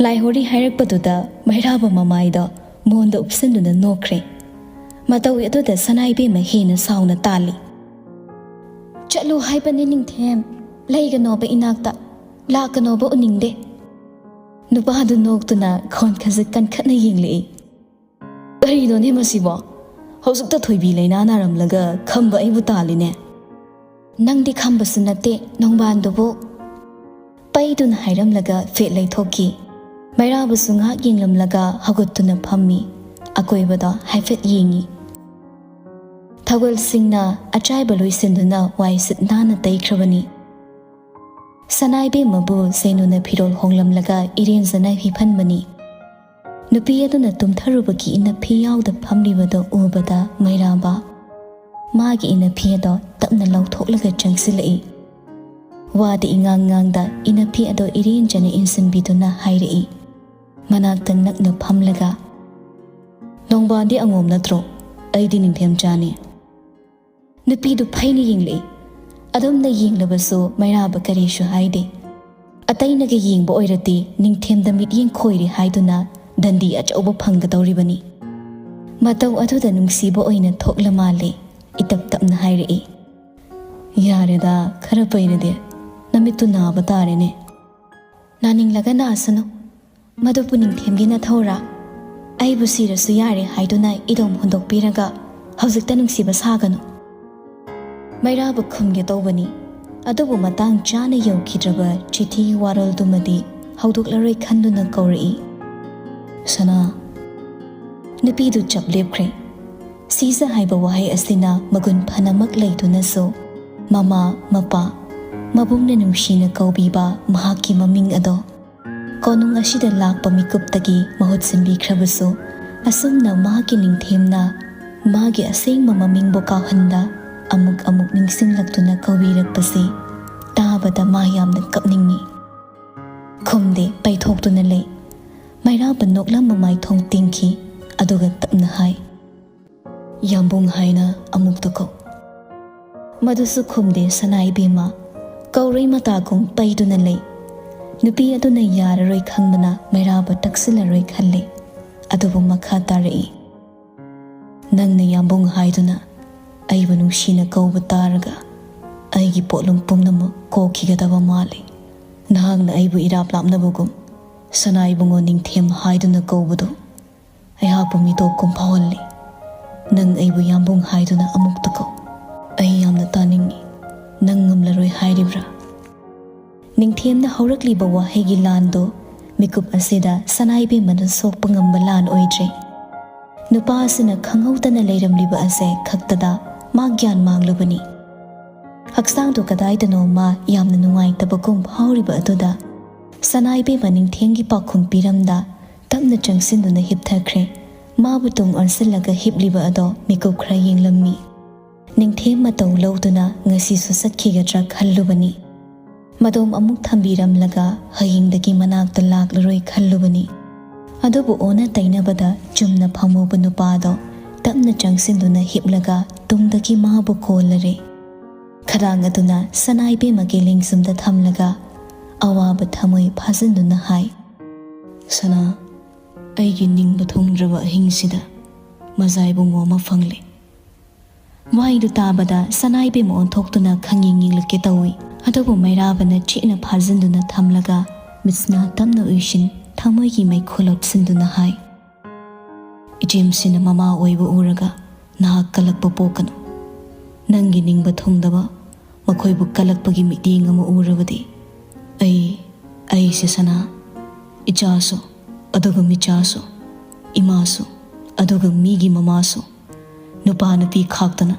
ꯂꯥꯏꯍꯣꯔꯤ ꯍꯥꯏꯔꯛꯄꯗꯨꯗ ꯃꯩꯔꯥꯕ ꯃꯃꯥꯏꯗꯣ ꯃꯣꯟꯗ ꯎꯞꯁꯤꯟꯗꯨꯅ ꯅꯣꯛꯈ꯭ꯔꯦ꯫ ꯃꯇꯧ ꯑꯗꯨꯗ ꯁꯅꯥꯏꯕꯦꯝꯃ ꯍꯦꯟꯅ ꯁꯥꯎꯅ ꯇꯥꯜꯂꯤ, "ꯆꯠꯂꯨ ꯍꯥꯏꯕꯅꯦ ꯅꯤꯡꯊꯦꯝ, ꯂꯩꯒꯅꯣꯕ ꯏꯅꯥꯛꯇ, ꯂꯥꯛꯀꯅꯣꯕ ꯎꯅꯤꯡꯗꯦ꯫" ꯅꯨꯄꯥꯗꯨ ꯅꯣꯛꯇꯨꯅ ꯈꯣꯟ ꯈꯖꯤꯛ ꯀꯟꯈꯠꯅ ꯌꯦꯡꯂꯛꯏ꯫ "ꯀꯔꯤꯅꯣꯅꯦ ꯃꯁꯤꯕꯣ? ꯍꯧꯖꯤꯛꯇ ꯊꯣꯏꯕꯤ ꯂꯩꯅꯥ ꯅꯥꯔꯝꯂꯒ ꯈꯝꯕ ꯑꯩꯕꯨ ꯇꯥꯜꯂꯤꯅꯦ꯫" "ꯅꯪꯗꯤ ꯈꯝꯕꯁꯨ ꯅꯠꯇꯦ, ꯅꯣꯡꯕꯥꯟꯗꯨꯕꯨ꯫" ꯄꯩꯗꯨꯅ ꯍꯥꯏꯔꯝꯂꯒ ꯐꯦꯠ ꯂꯩꯊꯣꯛꯈꯤ꯫ ꯃꯩꯔꯥꯕꯁꯨ ꯉꯥꯏꯍꯥꯛ ꯌꯦꯡꯂꯝꯂꯒ ꯍꯧꯒꯠꯇꯨꯅ ꯐꯝꯃꯤ꯫ ꯑꯀꯣꯏꯕꯗ ꯍꯥꯏꯐꯦꯠ ꯌꯦꯡꯉꯤ꯫ ꯊꯧꯒꯜꯁꯤꯡꯅ ꯑꯆꯥꯏꯕ ꯂꯣꯏꯁꯤꯟꯗꯨꯅ ꯋꯥꯏ ꯁꯤꯠ ꯅꯥꯟꯅ ꯇꯩꯈ꯭ꯔꯕꯅꯤ꯫ ꯁꯅꯥꯏꯕꯦꯝꯃꯕꯨ ꯁꯦꯅꯨꯅ ꯐꯤꯔꯣꯜ ꯍꯣꯡꯂꯝꯂꯒ ꯏꯔꯦꯟꯖꯅ ꯍꯤꯞꯍꯟꯕꯅꯤ꯫ ꯅꯨꯄꯤ ꯑꯗꯨꯅ ꯇꯨꯝꯊꯔꯨꯕꯒꯤ ꯏꯅꯞꯐꯤ ꯌꯥꯎꯗ ꯐꯝꯂꯤꯕꯗꯨ ꯎꯕꯗ ꯃꯩꯔꯥꯕ, ꯃꯥꯒꯤ ꯏꯅꯐꯤ ꯑꯗꯣ ꯇꯞꯅ ꯂꯧꯊꯣꯛꯂꯒ ꯆꯪꯁꯤꯜꯂꯛꯏ꯫ ꯋꯥꯗꯤ ꯏꯉꯥꯡ ꯉꯥꯡꯗ ꯏꯅꯐꯤ ꯑꯗꯣ ꯏꯔꯦꯟꯖꯅ ꯏꯟꯁꯤꯟꯕꯤꯗꯨꯅ ꯍꯥꯏꯔꯛꯏ, ꯃꯅꯥꯛꯇ ꯅꯛꯅ ꯐꯝꯂꯒ꯫ "ꯅꯣꯡꯕꯥꯟꯗꯤ ꯑꯉꯣꯝ ꯅꯠꯇ꯭ꯔꯣ? ꯑꯩꯗꯤ ꯅꯤꯡꯊꯦꯝꯆꯥꯅꯤ꯫" ꯅꯨꯄꯤꯗꯨ ꯐꯩꯅ ꯌꯦꯡꯂꯛꯏ꯫ ꯑꯗꯨꯝꯅ ꯌꯦꯡꯂꯕꯁꯨ ꯃꯩꯔꯥꯕ ꯀꯔꯤꯁꯨ ꯍꯥꯏꯗꯦ꯫ ꯑꯇꯩꯅꯒ ꯌꯦꯡꯕ ꯑꯣꯏꯔꯗꯤ ꯅꯤꯡꯊꯦꯝꯗ ꯃꯤꯠꯌꯦꯡ ꯈꯣꯏꯔꯦ ꯍꯥꯏꯗꯨꯅ ꯗꯟꯗꯤ ꯑꯆꯧꯕ ꯐꯪꯒꯗꯧꯔꯤꯕꯅꯤ꯫ ꯃꯇꯧ ꯑꯗꯨꯗ ꯅꯨꯡꯁꯤꯕ ꯑꯣꯏꯅ ꯊꯣꯛꯂ ꯃꯥꯜꯂꯦ, ꯏꯇꯞ ꯇꯞꯅ ꯍꯥꯏꯔꯛꯏ꯫ "ꯌꯥꯔꯦꯗ, ꯈꯔ ꯄꯩꯔꯗꯤ ꯅꯃꯤꯠꯇꯨ ꯅꯥꯕ ꯇꯥꯔꯦꯅꯦ꯫" "ꯅꯥꯅꯤꯡꯂꯒ ꯅꯥꯁꯅꯨ, ꯃꯗꯨꯕꯨ ꯅꯤꯡꯊꯦꯝꯒꯤ ꯅꯊꯧꯔꯥ? ꯑꯩꯕꯨ ꯁꯤꯔꯁꯨ ꯌꯥꯔꯦ ꯍꯥꯏꯗꯨꯅ ꯏꯗꯣꯝ ꯍꯨꯟꯗꯣꯛꯄꯤꯔꯒ ꯍꯧꯖꯤꯛꯇ ꯅꯨꯡꯁꯤꯕ ꯁꯥꯒꯅꯨ꯫" ꯃꯩꯔꯥꯕ ꯈꯨꯝꯒꯦ ꯇꯧꯕꯅꯤ, ꯑꯗꯨꯕꯨ ꯃꯇꯥꯡ ꯆꯥꯅ ꯌꯧꯈꯤꯗ꯭ꯔꯕ ꯆꯤꯊꯤꯒꯤ ꯋꯥꯔꯣꯜꯗꯨꯃꯗꯤ ꯍꯧꯗꯣꯛꯂꯔꯣꯏ ꯈꯟꯗꯨꯅ ꯀꯧꯔꯛꯏ꯫ "ꯁꯅꯥ꯫" ꯅꯨꯄꯤꯗꯨ ꯆꯞ ꯂꯦꯞꯈ꯭ꯔꯦ꯫ ꯁꯤꯖ ꯍꯥꯏꯕ ꯋꯥꯍꯩ ꯑꯁꯤꯅ ꯃꯒꯨꯟ ꯐꯅꯃꯛ ꯂꯩꯗꯨꯅꯁꯨ, ꯃꯃꯥ, ꯃꯄꯥ, ꯃꯕꯨꯡꯅ ꯅꯨꯡꯁꯤꯅ ꯀꯧꯕꯤꯕ ꯃꯍꯥꯛꯀꯤ ꯃꯃꯤꯡ ꯑꯗꯣ ꯀꯣꯅꯨꯡ ꯑꯁꯤꯗ ꯂꯥꯛꯄ ꯃꯤꯀꯨꯞꯇꯒꯤ ꯃꯍꯨꯠ ꯁꯤꯟꯕꯤꯈ꯭ꯔꯕꯁꯨ, ꯑꯁꯨꯝꯅ ꯃꯍꯥꯛꯀꯤ ꯅꯤꯡꯊꯦꯝꯅ ꯃꯥꯒꯤ ꯑꯁꯦꯡꯕ ꯃꯃꯤꯡꯕꯨ ꯀꯥꯎꯍꯟꯗ ꯑꯃꯨꯛ ꯑꯃꯨꯛ ꯅꯤꯡꯁꯤꯡꯂꯛꯇꯨꯅ ꯀꯧꯕꯤꯔꯛꯄꯁꯤ ꯇꯥꯕꯗ ꯃꯥ ꯌꯥꯝꯅ ꯀꯞꯅꯤꯡꯏ꯫ ꯈꯨꯝꯗꯦ, ꯄꯩꯊꯣꯛꯇꯨꯅ ꯂꯩ꯫ ꯃꯩꯔꯥꯕ ꯅꯣꯛꯂꯝꯕ ꯃꯥꯏꯊꯣꯡ ꯇꯤꯡꯈꯤ, ꯑꯗꯨꯒ ꯇꯞꯅ ꯍꯥꯏ, "ꯌꯥꯝꯕꯨꯡ ꯍꯥꯏꯅ ꯑꯃꯨꯛꯇ ꯀꯧ꯫" ꯃꯗꯨꯁꯨ ꯈꯨꯝꯗꯦ ꯁꯅꯥ ꯏꯕꯦꯝꯃ, ꯀꯧꯔꯣꯏ ꯃꯇꯥꯒꯨꯝ ꯄꯩꯗꯨꯅ ꯂꯩ꯫ ꯅꯨꯄꯤ ꯑꯗꯨꯅ ꯌꯥꯔꯔꯣꯏ ꯈꯪꯕꯅ ꯃꯩꯔꯥꯕ ꯇꯛꯁꯤꯜꯂꯔꯣꯏ ꯈꯜꯂꯤ꯫ ꯑꯗꯨꯕꯨ ꯃꯈꯥ ꯇꯥꯔꯛꯏ, "ꯅꯪꯅ ꯌꯥꯝꯕꯨꯡ ꯍꯥꯏꯗꯨꯅ ꯑꯩꯕꯨ ꯅꯨꯡꯁꯤꯅ ꯀꯧꯕ ꯇꯥꯔꯒ ꯑꯩꯒꯤ ꯄꯣꯠꯂꯨꯝ ꯄꯨꯝꯅꯃꯛ ꯀꯣꯛꯈꯤꯒꯗꯕ ꯃꯥꯜꯂꯤ꯫ ꯅꯍꯥꯛꯅ ꯑꯩꯕꯨ ꯏꯔꯥꯞ ꯂꯥꯞꯅꯕꯒꯨꯝ ꯁꯅꯥ ꯏꯕꯨꯡꯉꯣ ꯅꯤꯡꯊꯦꯝ ꯍꯥꯏꯗꯨꯅ ꯀꯧꯕꯗꯨ ꯑꯩꯍꯥꯛꯄꯨ ꯃꯤꯇꯣꯞ ꯀꯨꯝ ꯐꯥꯎꯍꯜꯂꯤ꯫ ꯅꯪ ꯑꯩꯕꯨ ꯌꯥꯝꯕꯨꯡ ꯍꯥꯏꯗꯨꯅ ꯑꯃꯨꯛꯇ ꯀꯧ꯫ ꯑꯩ ꯌꯥꯝꯅ ꯇꯥꯅꯤꯡꯏ꯫ ꯅꯪ ꯉꯝꯂꯔꯣꯏ ꯍꯥꯏꯔꯤꯕ꯭ꯔꯥ?" ꯅꯤꯡꯊꯦꯝꯅ ꯍꯧꯔꯛꯂꯤꯕ ꯋꯥꯍꯩꯒꯤ ꯂꯥꯟꯗꯨ ꯃꯤꯀꯨꯞ ꯑꯁꯤꯗ ꯁꯅꯥ ꯏꯕꯦꯝꯃꯅ ꯁꯣꯛꯄ ꯉꯝꯕ ꯂꯥꯟ ꯑꯣꯏꯗ꯭ꯔꯦ꯫ ꯅꯨꯄꯥ ꯑꯁꯤꯅ ꯈꯪꯍꯧꯗꯅ ꯂꯩꯔꯝꯂꯤꯕ ꯑꯁꯦ ꯈꯛꯇꯗ ꯃꯥ ꯒ꯭ꯌꯥꯟ ꯃꯥꯡꯂꯨꯕꯅꯤ꯫ ꯍꯛꯆꯥꯡꯗꯨ ꯀꯗꯥꯏꯗꯅꯣ ꯃꯥ ꯌꯥꯝꯅ ꯅꯨꯡꯉꯥꯏꯇꯕꯒꯨꯝ ꯐꯥꯎꯔꯤꯕ ꯑꯗꯨꯗ ꯁꯅꯥ ꯏꯕꯦꯝꯃ ꯅꯤꯡꯊꯦꯝꯒꯤ ꯄꯥꯎꯈꯨꯝ ꯄꯤꯔꯝꯗ ꯇꯞꯅ ꯆꯪꯁꯤꯟꯗꯨꯅ ꯍꯤꯞꯊꯈ꯭ꯔꯦ꯫ ꯃꯥꯕꯨ ꯇꯨꯡ ꯑꯣꯟꯁꯤꯜꯂꯒ ꯍꯤꯞꯂꯤꯕ ꯑꯗꯣ ꯃꯤꯀꯨꯞ ꯈꯔ ꯌꯦꯡꯂꯝꯃꯤ꯫ ꯅꯤꯡꯊꯦꯝ ꯃꯇꯧ ꯂꯧꯗꯨꯅ ꯉꯁꯤꯁꯨ ꯆꯠꯈꯤꯒꯗ꯭ꯔꯥ ꯈꯜꯂꯨꯕꯅꯤ꯫ ꯃꯗꯣꯝ ꯑꯃꯨꯛ ꯊꯝꯕꯤꯔꯝꯂꯒ ꯍꯌꯦꯡꯗꯒꯤ ꯃꯅꯥꯛꯇ ꯂꯥꯛꯂꯔꯣꯏ ꯈꯜꯂꯨꯕꯅꯤ꯫ ꯑꯗꯨꯕꯨ ꯑꯣꯟꯅ ꯇꯩꯅꯕꯗ ꯆꯨꯝꯅ ꯐꯝꯍꯧꯕ ꯅꯨꯄꯥꯗꯣ ꯇꯞꯅ ꯆꯪꯁꯤꯟꯗꯨꯅ ꯍꯤꯞꯂꯒ ꯇꯨꯡꯗꯒꯤ ꯃꯥꯕꯨ ꯀꯣꯜꯂꯔꯦ꯫ ꯈꯗꯥꯡ ꯑꯗꯨꯅ ꯁꯅꯥꯏꯕꯦꯝꯃꯒꯤ ꯂꯦꯡꯖꯨꯝꯗ ꯊꯝꯂꯒ ꯑꯋꯥꯕ ꯊꯃꯣꯏ ꯐꯥꯖꯤꯟꯗꯨꯅ ꯍꯥꯏ, "ꯁꯅꯥ, ꯑꯩꯒꯤ ꯅꯤꯡꯕ ꯊꯨꯡꯗ꯭ꯔꯕ ꯑꯍꯤꯡꯁꯤꯗ ꯃꯖꯥ ꯏꯕꯨꯡꯉꯣ ꯑꯃ ꯐꯪꯂꯦ꯫" ꯋꯥꯍꯩꯗꯨ ꯇꯥꯕꯗ ꯁꯅꯥꯏꯕꯦꯝꯃ ꯑꯣꯟꯊꯣꯛꯇꯨꯅ ꯈꯪꯌꯦꯡ ꯌꯦꯡꯂꯛꯀꯦ ꯇꯧꯏ꯫ ꯑꯗꯨꯕꯨ ꯃꯩꯔꯥꯕꯅ ꯆꯦꯠꯅ ꯐꯥꯖꯤꯟꯗꯨꯅ ꯊꯝꯂꯒ ꯃꯤꯠꯁꯅꯥ ꯇꯞꯅ ꯎꯏꯁꯤꯟ ꯊꯃꯣꯏꯒꯤ ꯃꯩꯈꯨ ꯂꯧꯁꯤꯟꯗꯨꯅ ꯍꯥꯏ, "ꯏꯆꯦꯝꯁꯤꯅ ꯃꯃꯥ ꯑꯣꯏꯕ ꯎꯔꯒ ꯅꯍꯥꯛ ꯀꯜꯂꯛꯄ ꯄꯣꯛꯀꯅꯨ꯫ ꯅꯪꯒꯤ ꯅꯤꯡꯕ ꯊꯨꯡꯗꯕ ꯃꯈꯣꯏꯕꯨ ꯀꯜꯂꯛꯄꯒꯤ ꯃꯤꯠꯌꯦꯡ ꯑꯃ ꯎꯔꯕꯗꯤ ꯑꯩ, ꯑꯩꯁꯦ ꯁꯅꯥ, ꯏꯆꯥꯁꯨ, ꯑꯗꯨꯒ ꯃꯤꯆꯥꯁꯨ, ꯏꯃꯥꯁꯨ, ꯑꯗꯨꯒ ꯃꯤꯒꯤ ꯃꯃꯥꯁꯨ, ꯅꯨꯄꯥ ꯅꯨꯄꯤ ꯈꯥꯛꯇꯅ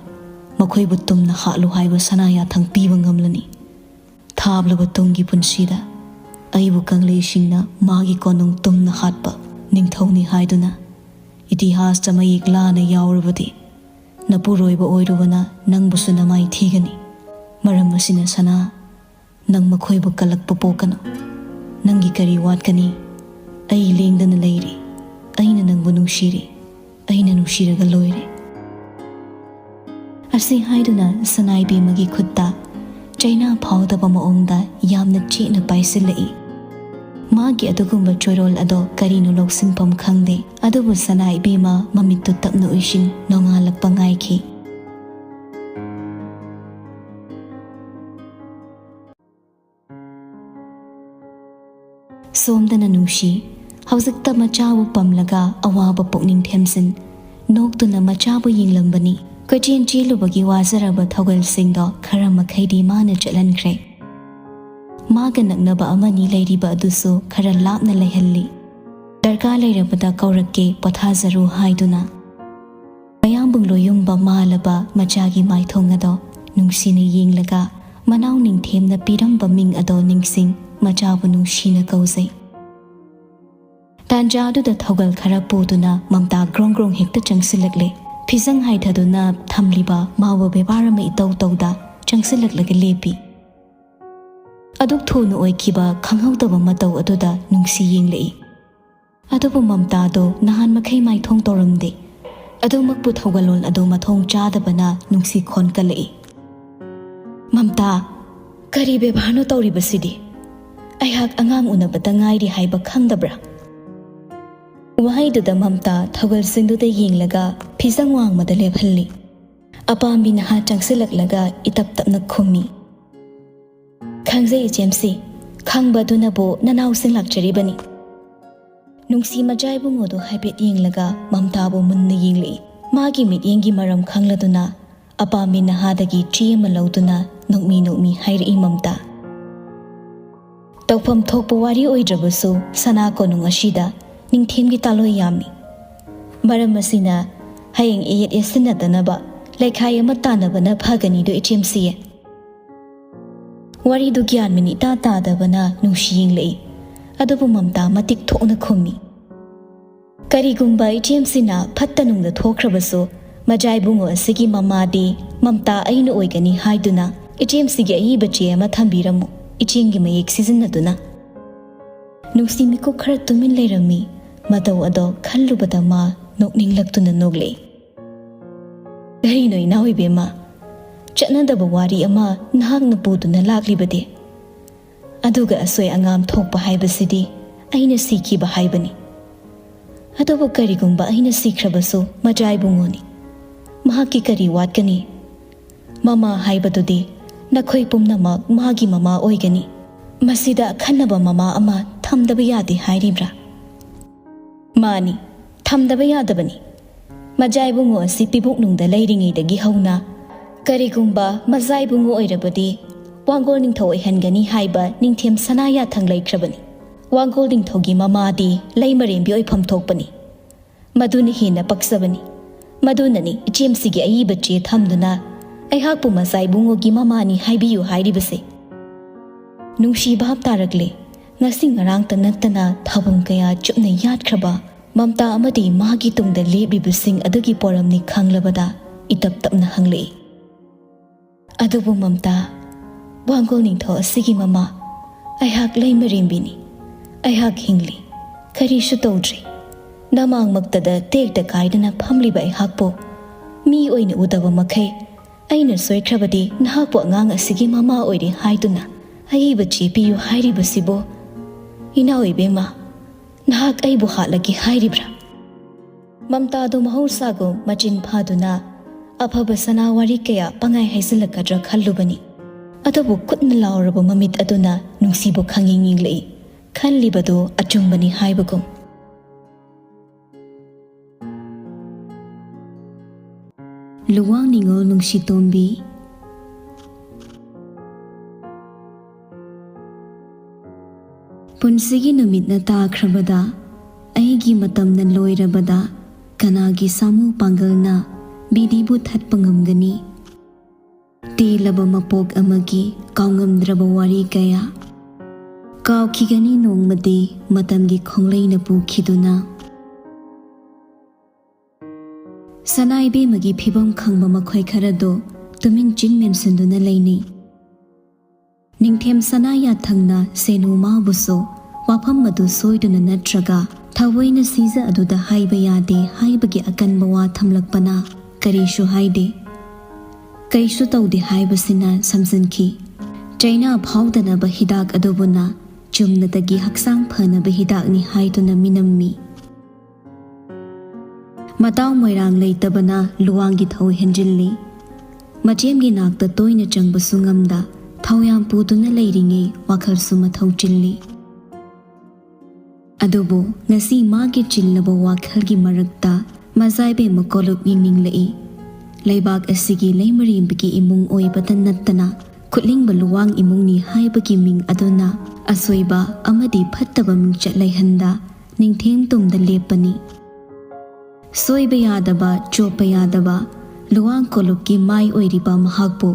ꯃꯈꯣꯏꯕꯨ ꯇꯨꯝꯅ ꯍꯥꯠꯂꯨ ꯍꯥꯏꯕ ꯁꯅꯥ ꯌꯥꯊꯪ ꯄꯤꯕ ꯉꯝꯂꯅꯤ꯫ ꯊꯥꯞꯂꯕ ꯇꯨꯡꯒꯤ ꯄꯨꯟꯁꯤꯗ ꯑꯩꯕꯨ ꯀꯪꯂꯩꯁꯤꯡꯅ ꯃꯥꯒꯤ ꯀꯣꯅꯨꯡ ꯇꯨꯝꯅ ꯍꯥꯠꯄ ꯅꯤꯡꯊꯧꯅꯤ ꯍꯥꯏꯗꯨꯅ ꯏꯇꯤꯍꯥꯁꯇ ꯃꯌꯦꯛ ꯂꯥꯅ ꯌꯥꯎꯔꯕꯗꯤ ꯅꯄꯨꯔꯣꯏꯕ ꯑꯣꯏꯔꯨꯕꯅ ꯅꯪꯕꯨꯁꯨ ꯅꯃꯥꯏ ꯊꯤꯒꯅꯤ꯫ ꯃꯔꯝ ꯑꯁꯤꯅ ꯁꯅꯥ, ꯅꯪ ꯃꯈꯣꯏꯕꯨ ꯀꯜꯂꯛꯄ ꯄꯣꯛꯀꯅꯨ꯫ ꯅꯪꯒꯤ ꯀꯔꯤ ꯋꯥꯠꯀꯅꯤ? ꯑꯩ ꯂꯦꯡꯗꯅ ꯂꯩꯔꯤ꯫ ꯑꯩꯅ ꯅꯪꯕꯨ ꯅꯨꯡꯁꯤꯔꯤ꯫ ꯑꯩꯅ ꯅꯨꯡꯁꯤꯔꯒ ꯂꯣꯏꯔꯦ꯫" ꯑꯁꯤ ꯍꯥꯏꯗꯨꯅ ꯁꯅꯥꯏꯕꯦꯝꯃꯒꯤ ꯈꯨꯠꯇ ꯆꯩꯅꯥ ꯐꯥꯎꯗꯕ ꯃꯑꯣꯡꯗ ꯌꯥꯝꯅ ꯆꯦꯠꯅ ꯄꯥꯏꯁꯤꯜꯂꯛꯏ꯫ ꯃꯥꯒꯤ ꯑꯗꯨꯒꯨꯝꯕ ꯆꯣꯏꯔꯣꯜ ꯑꯗꯣ ꯀꯔꯤꯅꯣ ꯂꯧꯁꯤꯟꯐꯝ ꯈꯪꯗꯦ꯫ ꯑꯗꯨꯕꯨ ꯁꯅꯥꯏꯕꯦꯝꯃ ꯃꯃꯤꯠꯇꯨ ꯇꯞꯅ ꯎꯏꯁꯤꯟ ꯅꯣꯡꯉꯥꯜꯂꯛꯄ ꯉꯥꯏꯈꯤ꯫ ꯁꯣꯝꯗꯅ ꯅꯨꯡꯁꯤ ꯍꯧꯖꯤꯛꯇ ꯃꯆꯥꯕꯨ ꯄꯝꯂꯒ ꯑꯋꯥꯕ ꯄꯨꯛꯅꯤꯡ ꯊꯦꯝꯖꯤꯟ ꯅꯣꯛꯇꯨꯅ ꯃꯆꯥꯕꯨ ꯌꯦꯡꯂꯝꯕꯅꯤ꯫ ꯀꯣꯏꯆꯦꯟ ꯆꯦꯜꯂꯨꯕꯒꯤ ꯋꯥꯖꯔꯕ ꯊꯧꯒꯜꯁꯤꯡꯗꯣ ꯈꯔ ꯃꯈꯩꯗꯤ ꯃꯥꯅ ꯆꯠꯍꯟꯈ꯭ꯔꯦ꯫ ꯃꯥꯒ ꯅꯛꯅꯕ ꯑꯃꯅꯤ ꯂꯩꯔꯤꯕ ꯑꯗꯨꯁꯨ ꯈꯔ ꯂꯥꯞꯅ ꯂꯩꯍꯜꯂꯤ꯫ "ꯗꯔꯀꯥꯔ ꯂꯩꯔꯕꯗ ꯀꯧꯔꯛꯀꯦ, ꯄꯣꯊꯥꯖꯔꯨ" ꯍꯥꯏꯗꯨꯅ꯫ ꯃꯌꯥꯝꯕꯨꯡ ꯂꯣꯌꯨꯝꯕ ꯃꯥꯜꯂꯕ ꯃꯆꯥꯒꯤ ꯃꯥꯏꯊꯣꯡ ꯑꯗꯣ ꯅꯨꯡꯁꯤꯅ ꯌꯦꯡꯂꯒ ꯃꯅꯥꯎ ꯅꯤꯡꯊꯦꯝꯅ ꯄꯤꯔꯝꯕ ꯃꯤꯡ ꯑꯗꯣ ꯅꯤꯡꯁꯤꯡ ꯃꯆꯥꯕꯨ ꯅꯨꯡꯁꯤꯅ ꯀꯧꯖꯩ꯫ ꯇꯥꯟꯖꯥꯗꯨꯗ ꯊꯧꯒꯜ ꯈꯔ ꯄꯨꯗꯨꯅ ꯃꯝꯇꯥ ꯒ꯭ꯔꯣꯡ ꯒ꯭ꯔꯣꯡ ꯍꯦꯛꯇ ꯆꯪꯁꯤꯜꯂꯛꯂꯦ꯫ ꯐꯤꯖꯪ ꯍꯥꯏꯊꯗꯨꯅ ꯊꯝꯂꯤꯕ ꯃꯥꯕꯨ ꯕꯦꯕꯥꯔ ꯑꯃ ꯏꯇꯧ ꯇꯧꯗ ꯆꯪꯁꯤꯜꯂꯛꯂꯒ ꯂꯦꯞꯄꯤ꯫ ꯑꯗꯨꯛ ꯊꯨꯅ ꯑꯣꯏꯈꯤꯕ ꯈꯪꯍꯧꯗꯕ ꯃꯇꯧ ꯑꯗꯨꯗ ꯅꯨꯡꯁꯤ ꯌꯦꯡꯂꯛꯏ꯫ ꯑꯗꯨꯕꯨ ꯃꯝꯇꯥꯗꯣ ꯅꯍꯥꯟ ꯃꯈꯩ ꯃꯥꯏꯊꯣꯡ ꯇꯧꯔꯝꯗꯦ꯫ ꯑꯗꯨꯃꯛꯄꯨ ꯊꯧꯒꯜꯂꯣꯟ ꯑꯗꯨ ꯃꯊꯣꯡ ꯆꯥꯗꯕꯅ ꯅꯨꯡꯁꯤ ꯈꯣꯟꯀꯠꯂꯛꯏ꯫ "ꯃꯝꯇꯥ, ꯀꯔꯤ ꯕꯦꯕꯥꯔꯅꯣ ꯇꯧꯔꯤꯕꯁꯤꯗꯤ? ꯑꯩꯍꯥꯛ ꯑꯉꯥꯡ ꯎꯅꯕꯇ ꯉꯥꯏꯔꯤ ꯍꯥꯏꯕ ꯈꯪꯗꯕ꯭ꯔꯥ?" ꯋꯥꯍꯩꯗꯨꯗ ꯃꯝꯇꯥ ꯊꯧꯒꯜꯁꯤꯡꯗꯨꯗ ꯌꯦꯡꯂꯒ ꯐꯤꯖꯪ ꯋꯥꯡꯃꯗ ꯂꯦꯞꯍꯜꯂꯤ꯫ ꯑꯄꯥꯝꯕꯤ ꯅꯍꯥ ꯆꯪꯁꯤꯜꯂꯛꯂꯒ ꯏꯇꯞ ꯇꯞꯅ ꯈꯨꯝꯃꯤ꯫ "ꯈꯪꯖꯩ ꯏꯆꯦꯝꯁꯤ, ꯈꯪꯕ ꯑꯗꯨꯅꯕꯨ ꯅꯅꯥꯎꯁꯤꯡ ꯂꯥꯛꯆꯔꯤꯕꯅꯤ꯫" ꯅꯨꯡꯁꯤ ꯃꯖꯥ ꯏꯕꯨꯡꯉꯣꯗꯨ ꯍꯥꯏꯐꯦꯠ ꯌꯦꯡꯂꯒ ꯃꯝꯇꯥꯕꯨ ꯃꯨꯟꯅ ꯌꯦꯡꯂꯛꯏ꯫ ꯃꯥꯒꯤ ꯃꯤꯠꯌꯦꯡꯒꯤ ꯃꯔꯝ ꯈꯪꯂꯗꯨꯅ ꯑꯄꯥꯝꯕꯤ ꯅꯍꯥꯗꯒꯤ ꯆꯦ ꯑꯃ ꯂꯧꯗꯨꯅ ꯅꯣꯛꯃꯤ ꯅꯣꯛꯃꯤ ꯍꯥꯏꯔꯛꯏ ꯃꯝꯇꯥ꯫ "ꯇꯧꯐꯝ ꯊꯣꯛꯄ ꯋꯥꯔꯤ ꯑꯣꯏꯗ꯭ꯔꯕꯁꯨ ꯁꯅꯥ ꯀꯣꯅꯨꯡ ꯑꯁꯤꯗ ꯅꯤꯡꯊꯦꯝꯒꯤ ꯇꯥꯂꯣꯏ ꯌꯥꯝꯃꯤ꯫ ꯃꯔꯝ ꯑꯁꯤꯅ ꯍꯌꯦꯡ ꯏꯌꯦꯠ ꯌꯦꯠꯁꯤꯟꯅꯗꯅꯕ ꯂꯩꯈꯥꯏ ꯑꯃ ꯇꯥꯟꯅꯕꯅ ꯐꯒꯅꯤꯗꯣ ꯏꯆꯦꯝꯁꯤꯌꯦ꯫" ꯋꯥꯔꯤꯗꯨ ꯒ꯭ꯌꯥꯟ ꯃꯦꯟ ꯏꯇꯥ ꯇꯥꯗꯕꯅ ꯅꯨꯡꯁꯤ ꯌꯦꯡꯂꯛꯏ꯫ ꯑꯗꯨꯕꯨ ꯃꯝꯇꯥ ꯃꯇꯤꯛ ꯊꯣꯛꯅ ꯈꯨꯝꯃꯤ꯫ "ꯀꯔꯤꯒꯨꯝꯕ ꯏꯆꯦꯝꯁꯤꯅ ꯐꯠꯇ ꯅꯨꯡꯗ ꯊꯣꯛꯈ꯭ꯔꯕꯁꯨ, ꯃꯖꯥ ꯏꯕꯨꯡꯉꯣ ꯑꯁꯤꯒꯤ ꯃꯃꯥꯗꯤ ꯃꯝꯇꯥ ꯑꯩꯅ ꯑꯣꯏꯒꯅꯤ ꯍꯥꯏꯗꯨꯅ ꯏꯆꯦꯝꯁꯤꯒꯤ ꯑꯏꯕ ꯆꯦ ꯑꯃ ꯊꯝꯕꯤꯔꯝꯃꯨ, ꯏꯆꯦꯝꯒꯤ ꯃꯌꯦꯛ ꯁꯤꯖꯤꯟꯅꯗꯨꯅ꯫" ꯅꯨꯡꯁꯤ ꯃꯤꯀꯨꯞ ꯈꯔ ꯇꯨꯃꯤꯟ ꯂꯩꯔꯝꯃꯤ꯫ ꯃꯇꯧ ꯑꯗꯣ ꯈꯜꯂꯨꯕꯗ ꯃꯥ ꯅꯣꯛꯅꯤꯡꯂꯛꯇꯨꯅ ꯅꯣꯛꯂꯛꯏ꯫ "ꯀꯔꯤꯅꯣ ꯏꯅꯥꯎ ꯏꯕꯦꯝꯃ, ꯆꯠꯅꯗꯕ ꯋꯥꯔꯤ ꯑꯃ ꯅꯍꯥꯛꯅ ꯄꯨꯗꯨꯅ ꯂꯥꯛꯂꯤꯕꯗꯤ? ꯑꯗꯨꯒ ꯑꯁꯣꯏ ꯑꯉꯥꯝ ꯊꯣꯛꯄ ꯍꯥꯏꯕꯁꯤꯗꯤ ꯑꯩꯅ ꯁꯤꯈꯤꯕ ꯍꯥꯏꯕꯅꯤ꯫ ꯑꯗꯨꯕꯨ ꯀꯔꯤꯒꯨꯝꯕ ꯑꯩꯅ ꯁꯤꯈ꯭ꯔꯕꯁꯨ ꯃꯖꯥ ꯏꯕꯨꯡꯉꯣꯅꯤ꯫ ꯃꯍꯥꯛꯀꯤ ꯀꯔꯤ ꯋꯥꯠꯀꯅꯤ? ꯃꯃꯥ ꯍꯥꯏꯕꯗꯨꯗꯤ ꯅꯈꯣꯏ ꯄꯨꯝꯅꯃꯛ ꯃꯥꯒꯤ ꯃꯃꯥ ꯑꯣꯏꯒꯅꯤ꯫ ꯃꯁꯤꯗ ꯑꯈꯟꯅꯕ ꯃꯃꯥ ꯑꯃ ꯊꯝꯗꯕ ꯌꯥꯗꯦ ꯍꯥꯏꯔꯤꯕ꯭ꯔꯥ?" "ꯃꯥꯅꯤ, ꯊꯝꯗꯕ ꯌꯥꯗꯕꯅꯤ꯫ ꯃꯖꯥ ꯏꯕꯨꯡꯉꯣ ꯑꯁꯤ ꯄꯤꯕꯨꯛꯅꯨꯡꯗ ꯂꯩꯔꯤꯉꯩꯗꯒꯤ ꯍꯧꯅ ꯀꯔꯤꯒꯨꯝꯕ ꯃꯖꯥ ꯏꯕꯨꯡꯉꯣ ꯑꯣꯏꯔꯕꯗꯤ ꯋꯥꯡꯒꯣꯜ ꯅꯤꯡꯊꯧ ꯑꯣꯏꯍꯟꯒꯅꯤ ꯍꯥꯏꯕ ꯅꯤꯡꯊꯦꯝ ꯁꯅꯥ ꯌꯥꯊꯪ ꯂꯩꯈ꯭ꯔꯕꯅꯤ꯫ ꯋꯥꯡꯒꯣꯜ ꯅꯤꯡꯊꯧꯒꯤ ꯃꯃꯥꯗꯤ ꯂꯩꯃꯔꯦꯝꯕꯤ ꯑꯣꯏꯐꯝ ꯊꯣꯛꯄꯅꯤ꯫ ꯃꯗꯨꯅ ꯍꯦꯟꯅ ꯄꯛꯆꯕꯅꯤ꯫ ꯃꯗꯨꯅꯅꯤ ꯏꯆꯦꯝꯁꯤꯒꯤ ꯑꯏꯕ ꯆꯦ ꯊꯝꯗꯨꯅ ꯑꯩꯍꯥꯛꯄꯨ ꯃꯖꯥ ꯏꯕꯨꯡꯉꯣꯒꯤ ꯃꯃꯥꯅꯤ ꯍꯥꯏꯕꯤꯌꯨ ꯍꯥꯏꯔꯤꯕꯁꯦ꯫" ꯅꯨꯡꯁꯤ ꯚꯥꯞ ꯇꯥꯔꯛꯂꯦ꯫ ꯉꯁꯤ ꯉꯔꯥꯡꯇ ꯅꯠꯇꯅ ꯊꯧꯐꯝ ꯀꯌꯥ ꯆꯨꯞꯅ ꯌꯥꯠꯈ꯭ꯔꯕ ꯃꯝꯇꯥ ꯑꯃꯗꯤ ꯃꯥꯒꯤ ꯇꯨꯡꯗ ꯂꯦꯞꯂꯤꯕꯁꯤꯡ ꯑꯗꯨꯒꯤ ꯄꯣꯔꯝꯅꯤ ꯈꯪꯂꯕꯗ ꯏꯇꯞ ꯇꯞꯅ ꯍꯪꯂꯛꯏ, "ꯑꯗꯨꯕꯨ ꯃꯝꯇꯥ, ꯋꯥꯡꯒꯣꯜ ꯅꯤꯡꯊꯧ ꯑꯁꯤꯒꯤ ꯃꯃꯥ, ꯑꯩꯍꯥꯛ ꯂꯩꯃꯔꯦꯝꯕꯤꯅꯤ꯫ ꯑꯩꯍꯥꯛ ꯍꯤꯡꯂꯤ, ꯀꯔꯤꯁꯨ ꯇꯧꯗ꯭ꯔꯤ꯫ ꯅꯃꯥꯡꯃꯛꯇꯗ ꯇꯦꯛꯇ ꯀꯥꯏꯗꯅ ꯐꯝꯂꯤꯕ ꯑꯩꯍꯥꯛꯄꯨ ꯃꯤ ꯑꯣꯏꯅ ꯎꯗꯕ ꯃꯈꯩ ꯑꯩꯅ ꯁꯣꯏꯈ꯭ꯔꯕꯗꯤ ꯅꯍꯥꯛꯄꯨ ꯑꯉꯥꯡ ꯑꯁꯤꯒꯤ ꯃꯃꯥ ꯑꯣꯏꯔꯦ ꯍꯥꯏꯗꯨꯅ ꯑꯏꯕ ꯆꯦ ꯄꯤꯌꯨ ꯍꯥꯏꯔꯤꯕꯁꯤꯕꯨ? ꯏꯅꯥꯎ ꯏꯕꯦꯝꯃ, ꯅꯍꯥꯛ ꯑꯩꯕꯨ ꯍꯥꯠꯂꯒꯦ ꯍꯥꯏꯔꯤꯕ꯭ꯔꯥ?" ꯃꯝꯇꯥꯗꯨ ꯃꯍꯧꯁꯥꯒꯨꯝ ꯃꯆꯤꯟ ꯐꯥꯗꯨꯅ ꯑꯐꯕ ꯁꯅꯥ ꯋꯥꯔꯤ ꯀꯌꯥ ꯄꯪꯍꯥꯏ ꯍꯥꯏꯖꯤꯜꯂꯛꯀꯗ꯭ꯔꯥ ꯈꯜꯂꯨꯕꯅꯤ꯫ ꯑꯗꯨꯕꯨ ꯀꯨꯠꯅ ꯂꯥꯎꯔꯕ ꯃꯃꯤꯠ ꯑꯗꯨꯅ ꯅꯨꯡꯁꯤꯕꯨ ꯈꯪꯌꯦꯡ ꯌꯦꯡꯂꯛꯏ꯫ ꯈꯜꯂꯤꯕꯗꯨ ꯑꯆꯨꯝꯕꯅꯤ ꯍꯥꯏꯕꯒꯨꯝ꯫ ꯂꯨꯋꯥꯡ ꯅꯤꯉꯣꯜ ꯅꯨꯡꯁꯤꯇꯣꯝꯕꯤ꯫ ꯄꯨꯟꯁꯤꯒꯤ ꯅꯨꯃꯤꯠꯅ ꯇꯥꯈ꯭ꯔꯕꯗ, ꯑꯩꯒꯤ ꯃꯇꯝꯅ ꯂꯣꯏꯔꯕꯗ, ꯀꯅꯥꯒꯤ ꯁꯥꯃꯨ ꯄꯥꯡꯒꯜꯅ ꯕꯤꯗꯤꯕꯨ ꯊꯠꯄ ꯉꯝꯒꯅꯤ? ꯇꯦꯜꯂꯕ ꯃꯄꯣꯛ ꯑꯃꯒꯤ ꯀꯥꯎꯉꯝꯗ꯭ꯔꯕ ꯋꯥꯔꯤ ꯀꯌꯥ ꯀꯥꯎꯈꯤꯒꯅꯤ ꯅꯣꯡꯃꯗꯤ ꯃꯇꯝꯒꯤ ꯈꯣꯡꯂꯩꯅ ꯄꯨꯈꯤꯗꯨꯅ꯫ ꯁꯅꯥ ꯏꯕꯦꯝꯃꯒꯤ ꯐꯤꯕꯝ ꯈꯪꯕ ꯃꯈꯣꯏ ꯈꯔꯗꯨ ꯇꯨꯃꯤꯟ ꯆꯤꯟ ꯃꯦꯟꯁꯤꯟꯗꯨꯅ ꯂꯩꯅꯩ꯫ ꯅꯤꯡꯊꯦꯝ ꯁꯅꯥ ꯌꯥꯊꯪꯅ ꯁꯦꯅꯨ ꯃꯥꯕꯨꯁꯨ ꯋꯥꯐꯝ ꯑꯗꯨ ꯁꯣꯏꯗꯨꯅ ꯅꯠꯇ꯭ꯔꯒ ꯊꯑꯣꯏꯅ ꯁꯤꯖ ꯑꯗꯨꯗ ꯍꯥꯏꯕ ꯌꯥꯗꯦ ꯍꯥꯏꯕꯒꯤ ꯑꯀꯟꯕ ꯋꯥ ꯊꯝꯂꯛꯄꯅ ꯀꯔꯤꯁꯨ ꯍꯥꯏꯗꯦ꯫ ꯀꯩꯁꯨ ꯇꯧꯗꯦ ꯍꯥꯏꯕꯁꯤꯅ ꯁꯝꯖꯤꯟꯈꯤ꯫ ꯆꯩꯅꯥ ꯐꯥꯎꯗꯅꯕ ꯍꯤꯗꯥꯛ ꯑꯗꯨꯕꯨꯅ ꯆꯨꯝꯅꯇꯒꯤ ꯍꯛꯆꯥꯡ ꯐꯅꯕ ꯍꯤꯗꯥꯛꯅꯤ ꯍꯥꯏꯗꯨꯅ ꯃꯤꯅꯝꯃꯤ꯫ ꯃꯇꯥꯎ ꯃꯣꯏꯔꯥꯡ ꯂꯩꯇꯕꯅ ꯂꯨꯋꯥꯡꯒꯤ ꯊꯧ ꯍꯦꯟꯖꯤꯜꯂꯤ꯫ ꯃꯆꯦꯝꯒꯤ ꯅꯥꯛꯇ ꯇꯣꯏꯅ ꯆꯪꯕꯁꯨ ꯉꯝꯗ, ꯊꯧ ꯌꯥꯝ ꯄꯨꯗꯨꯅ ꯂꯩꯔꯤꯉꯩ ꯋꯥꯈꯜꯁꯨ ꯃꯊꯧ ꯆꯤꯜꯂꯤ꯫ ꯑꯗꯨꯕꯨ ꯉꯁꯤ ꯃꯥꯒꯤ ꯆꯤꯜꯂꯕ ꯋꯥꯈꯜꯒꯤ ꯃꯔꯛꯇ ꯃꯖꯥꯏꯕꯦꯝꯃ ꯀꯣꯂꯨꯞ ꯌꯦꯡꯅꯤꯡꯂꯛꯏ꯫ ꯂꯩꯕꯥꯛ ꯑꯁꯤꯒꯤ ꯂꯩꯃꯔꯦꯝꯕꯒꯤ ꯏꯃꯨꯡ ꯑꯣꯏꯕꯇ ꯅꯠꯇꯅ ꯈꯨꯠꯂꯤꯡꯕ ꯂꯨꯋꯥꯡ ꯏꯃꯨꯡꯅꯤ ꯍꯥꯏꯕꯒꯤ ꯃꯤꯡ ꯑꯗꯨꯅ ꯑꯁꯣꯏꯕ ꯑꯃꯗꯤ ꯐꯠꯇꯕ ꯃꯤꯡꯆꯠ ꯂꯩꯍꯟꯗ ꯅꯤꯡꯊꯦꯝ ꯇꯨꯝꯗ ꯂꯦꯞꯄꯅꯤ꯫ ꯁꯣꯏꯕ ꯌꯥꯗꯕ, ꯆꯣꯞꯄ ꯌꯥꯗꯕ ꯂꯨꯋꯥꯡ ꯀꯣꯂꯨꯞꯀꯤ ꯃꯥꯏ ꯑꯣꯏꯔꯤꯕ ꯃꯍꯥꯛꯄꯨ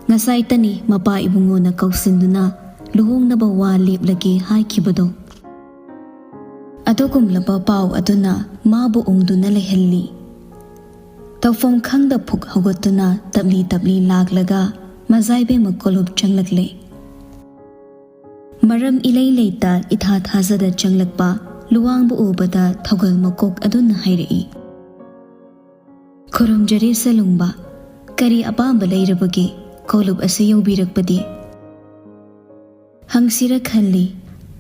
ꯉꯁꯥꯏꯇꯅꯤ ꯃꯄꯥ ꯏꯕꯨꯡꯉꯣꯅ ꯀꯧꯁꯤꯟꯗꯨꯅ ꯂꯨꯍꯣꯡꯅꯕ ꯋꯥ ꯂꯦꯞꯂꯒꯦ ꯍꯥꯏꯈꯤꯕꯗꯣ꯫ ꯑꯗꯨꯒꯨꯝꯂꯕ ꯄꯥꯎ ꯑꯗꯨꯅ ꯃꯥꯕꯨ ꯎꯪꯗꯨꯅ ꯂꯩꯍꯜꯂꯤ꯫ ꯇꯧꯐꯝ ꯈꯪꯗ ꯐꯨꯛ ꯍꯧꯒꯠꯇꯨꯅ ꯇꯞꯂꯤ ꯇꯞꯂꯤ ꯂꯥꯛꯂꯒ ꯃꯖꯥ ꯏꯕꯦꯝꯃ ꯀꯣꯂꯨꯞ ꯆꯪꯂꯛꯂꯦ꯫ ꯃꯔꯝ ꯏꯂꯩ ꯂꯩꯇ ꯏꯊꯥ ꯊꯥꯖꯗ ꯆꯪꯂꯛꯄ ꯂꯨꯋꯥꯡꯕꯨ ꯎꯕꯗ ꯊꯧꯒꯜ ꯃꯀꯣꯛ ꯑꯗꯨꯅ ꯍꯥꯏꯔꯛꯏ, "ꯈꯨꯔꯨꯝꯖꯔꯤ ꯁꯦꯂꯨꯡꯕ, ꯀꯔꯤ ꯑꯄꯥꯝꯕ ꯂꯩꯔꯕꯒꯦ ꯀꯣꯂꯨꯞ ꯑꯁꯤ ꯌꯧꯕꯤꯔꯛꯄꯗꯤ?" ꯍꯪꯁꯤꯔ ꯈꯜꯂꯤ,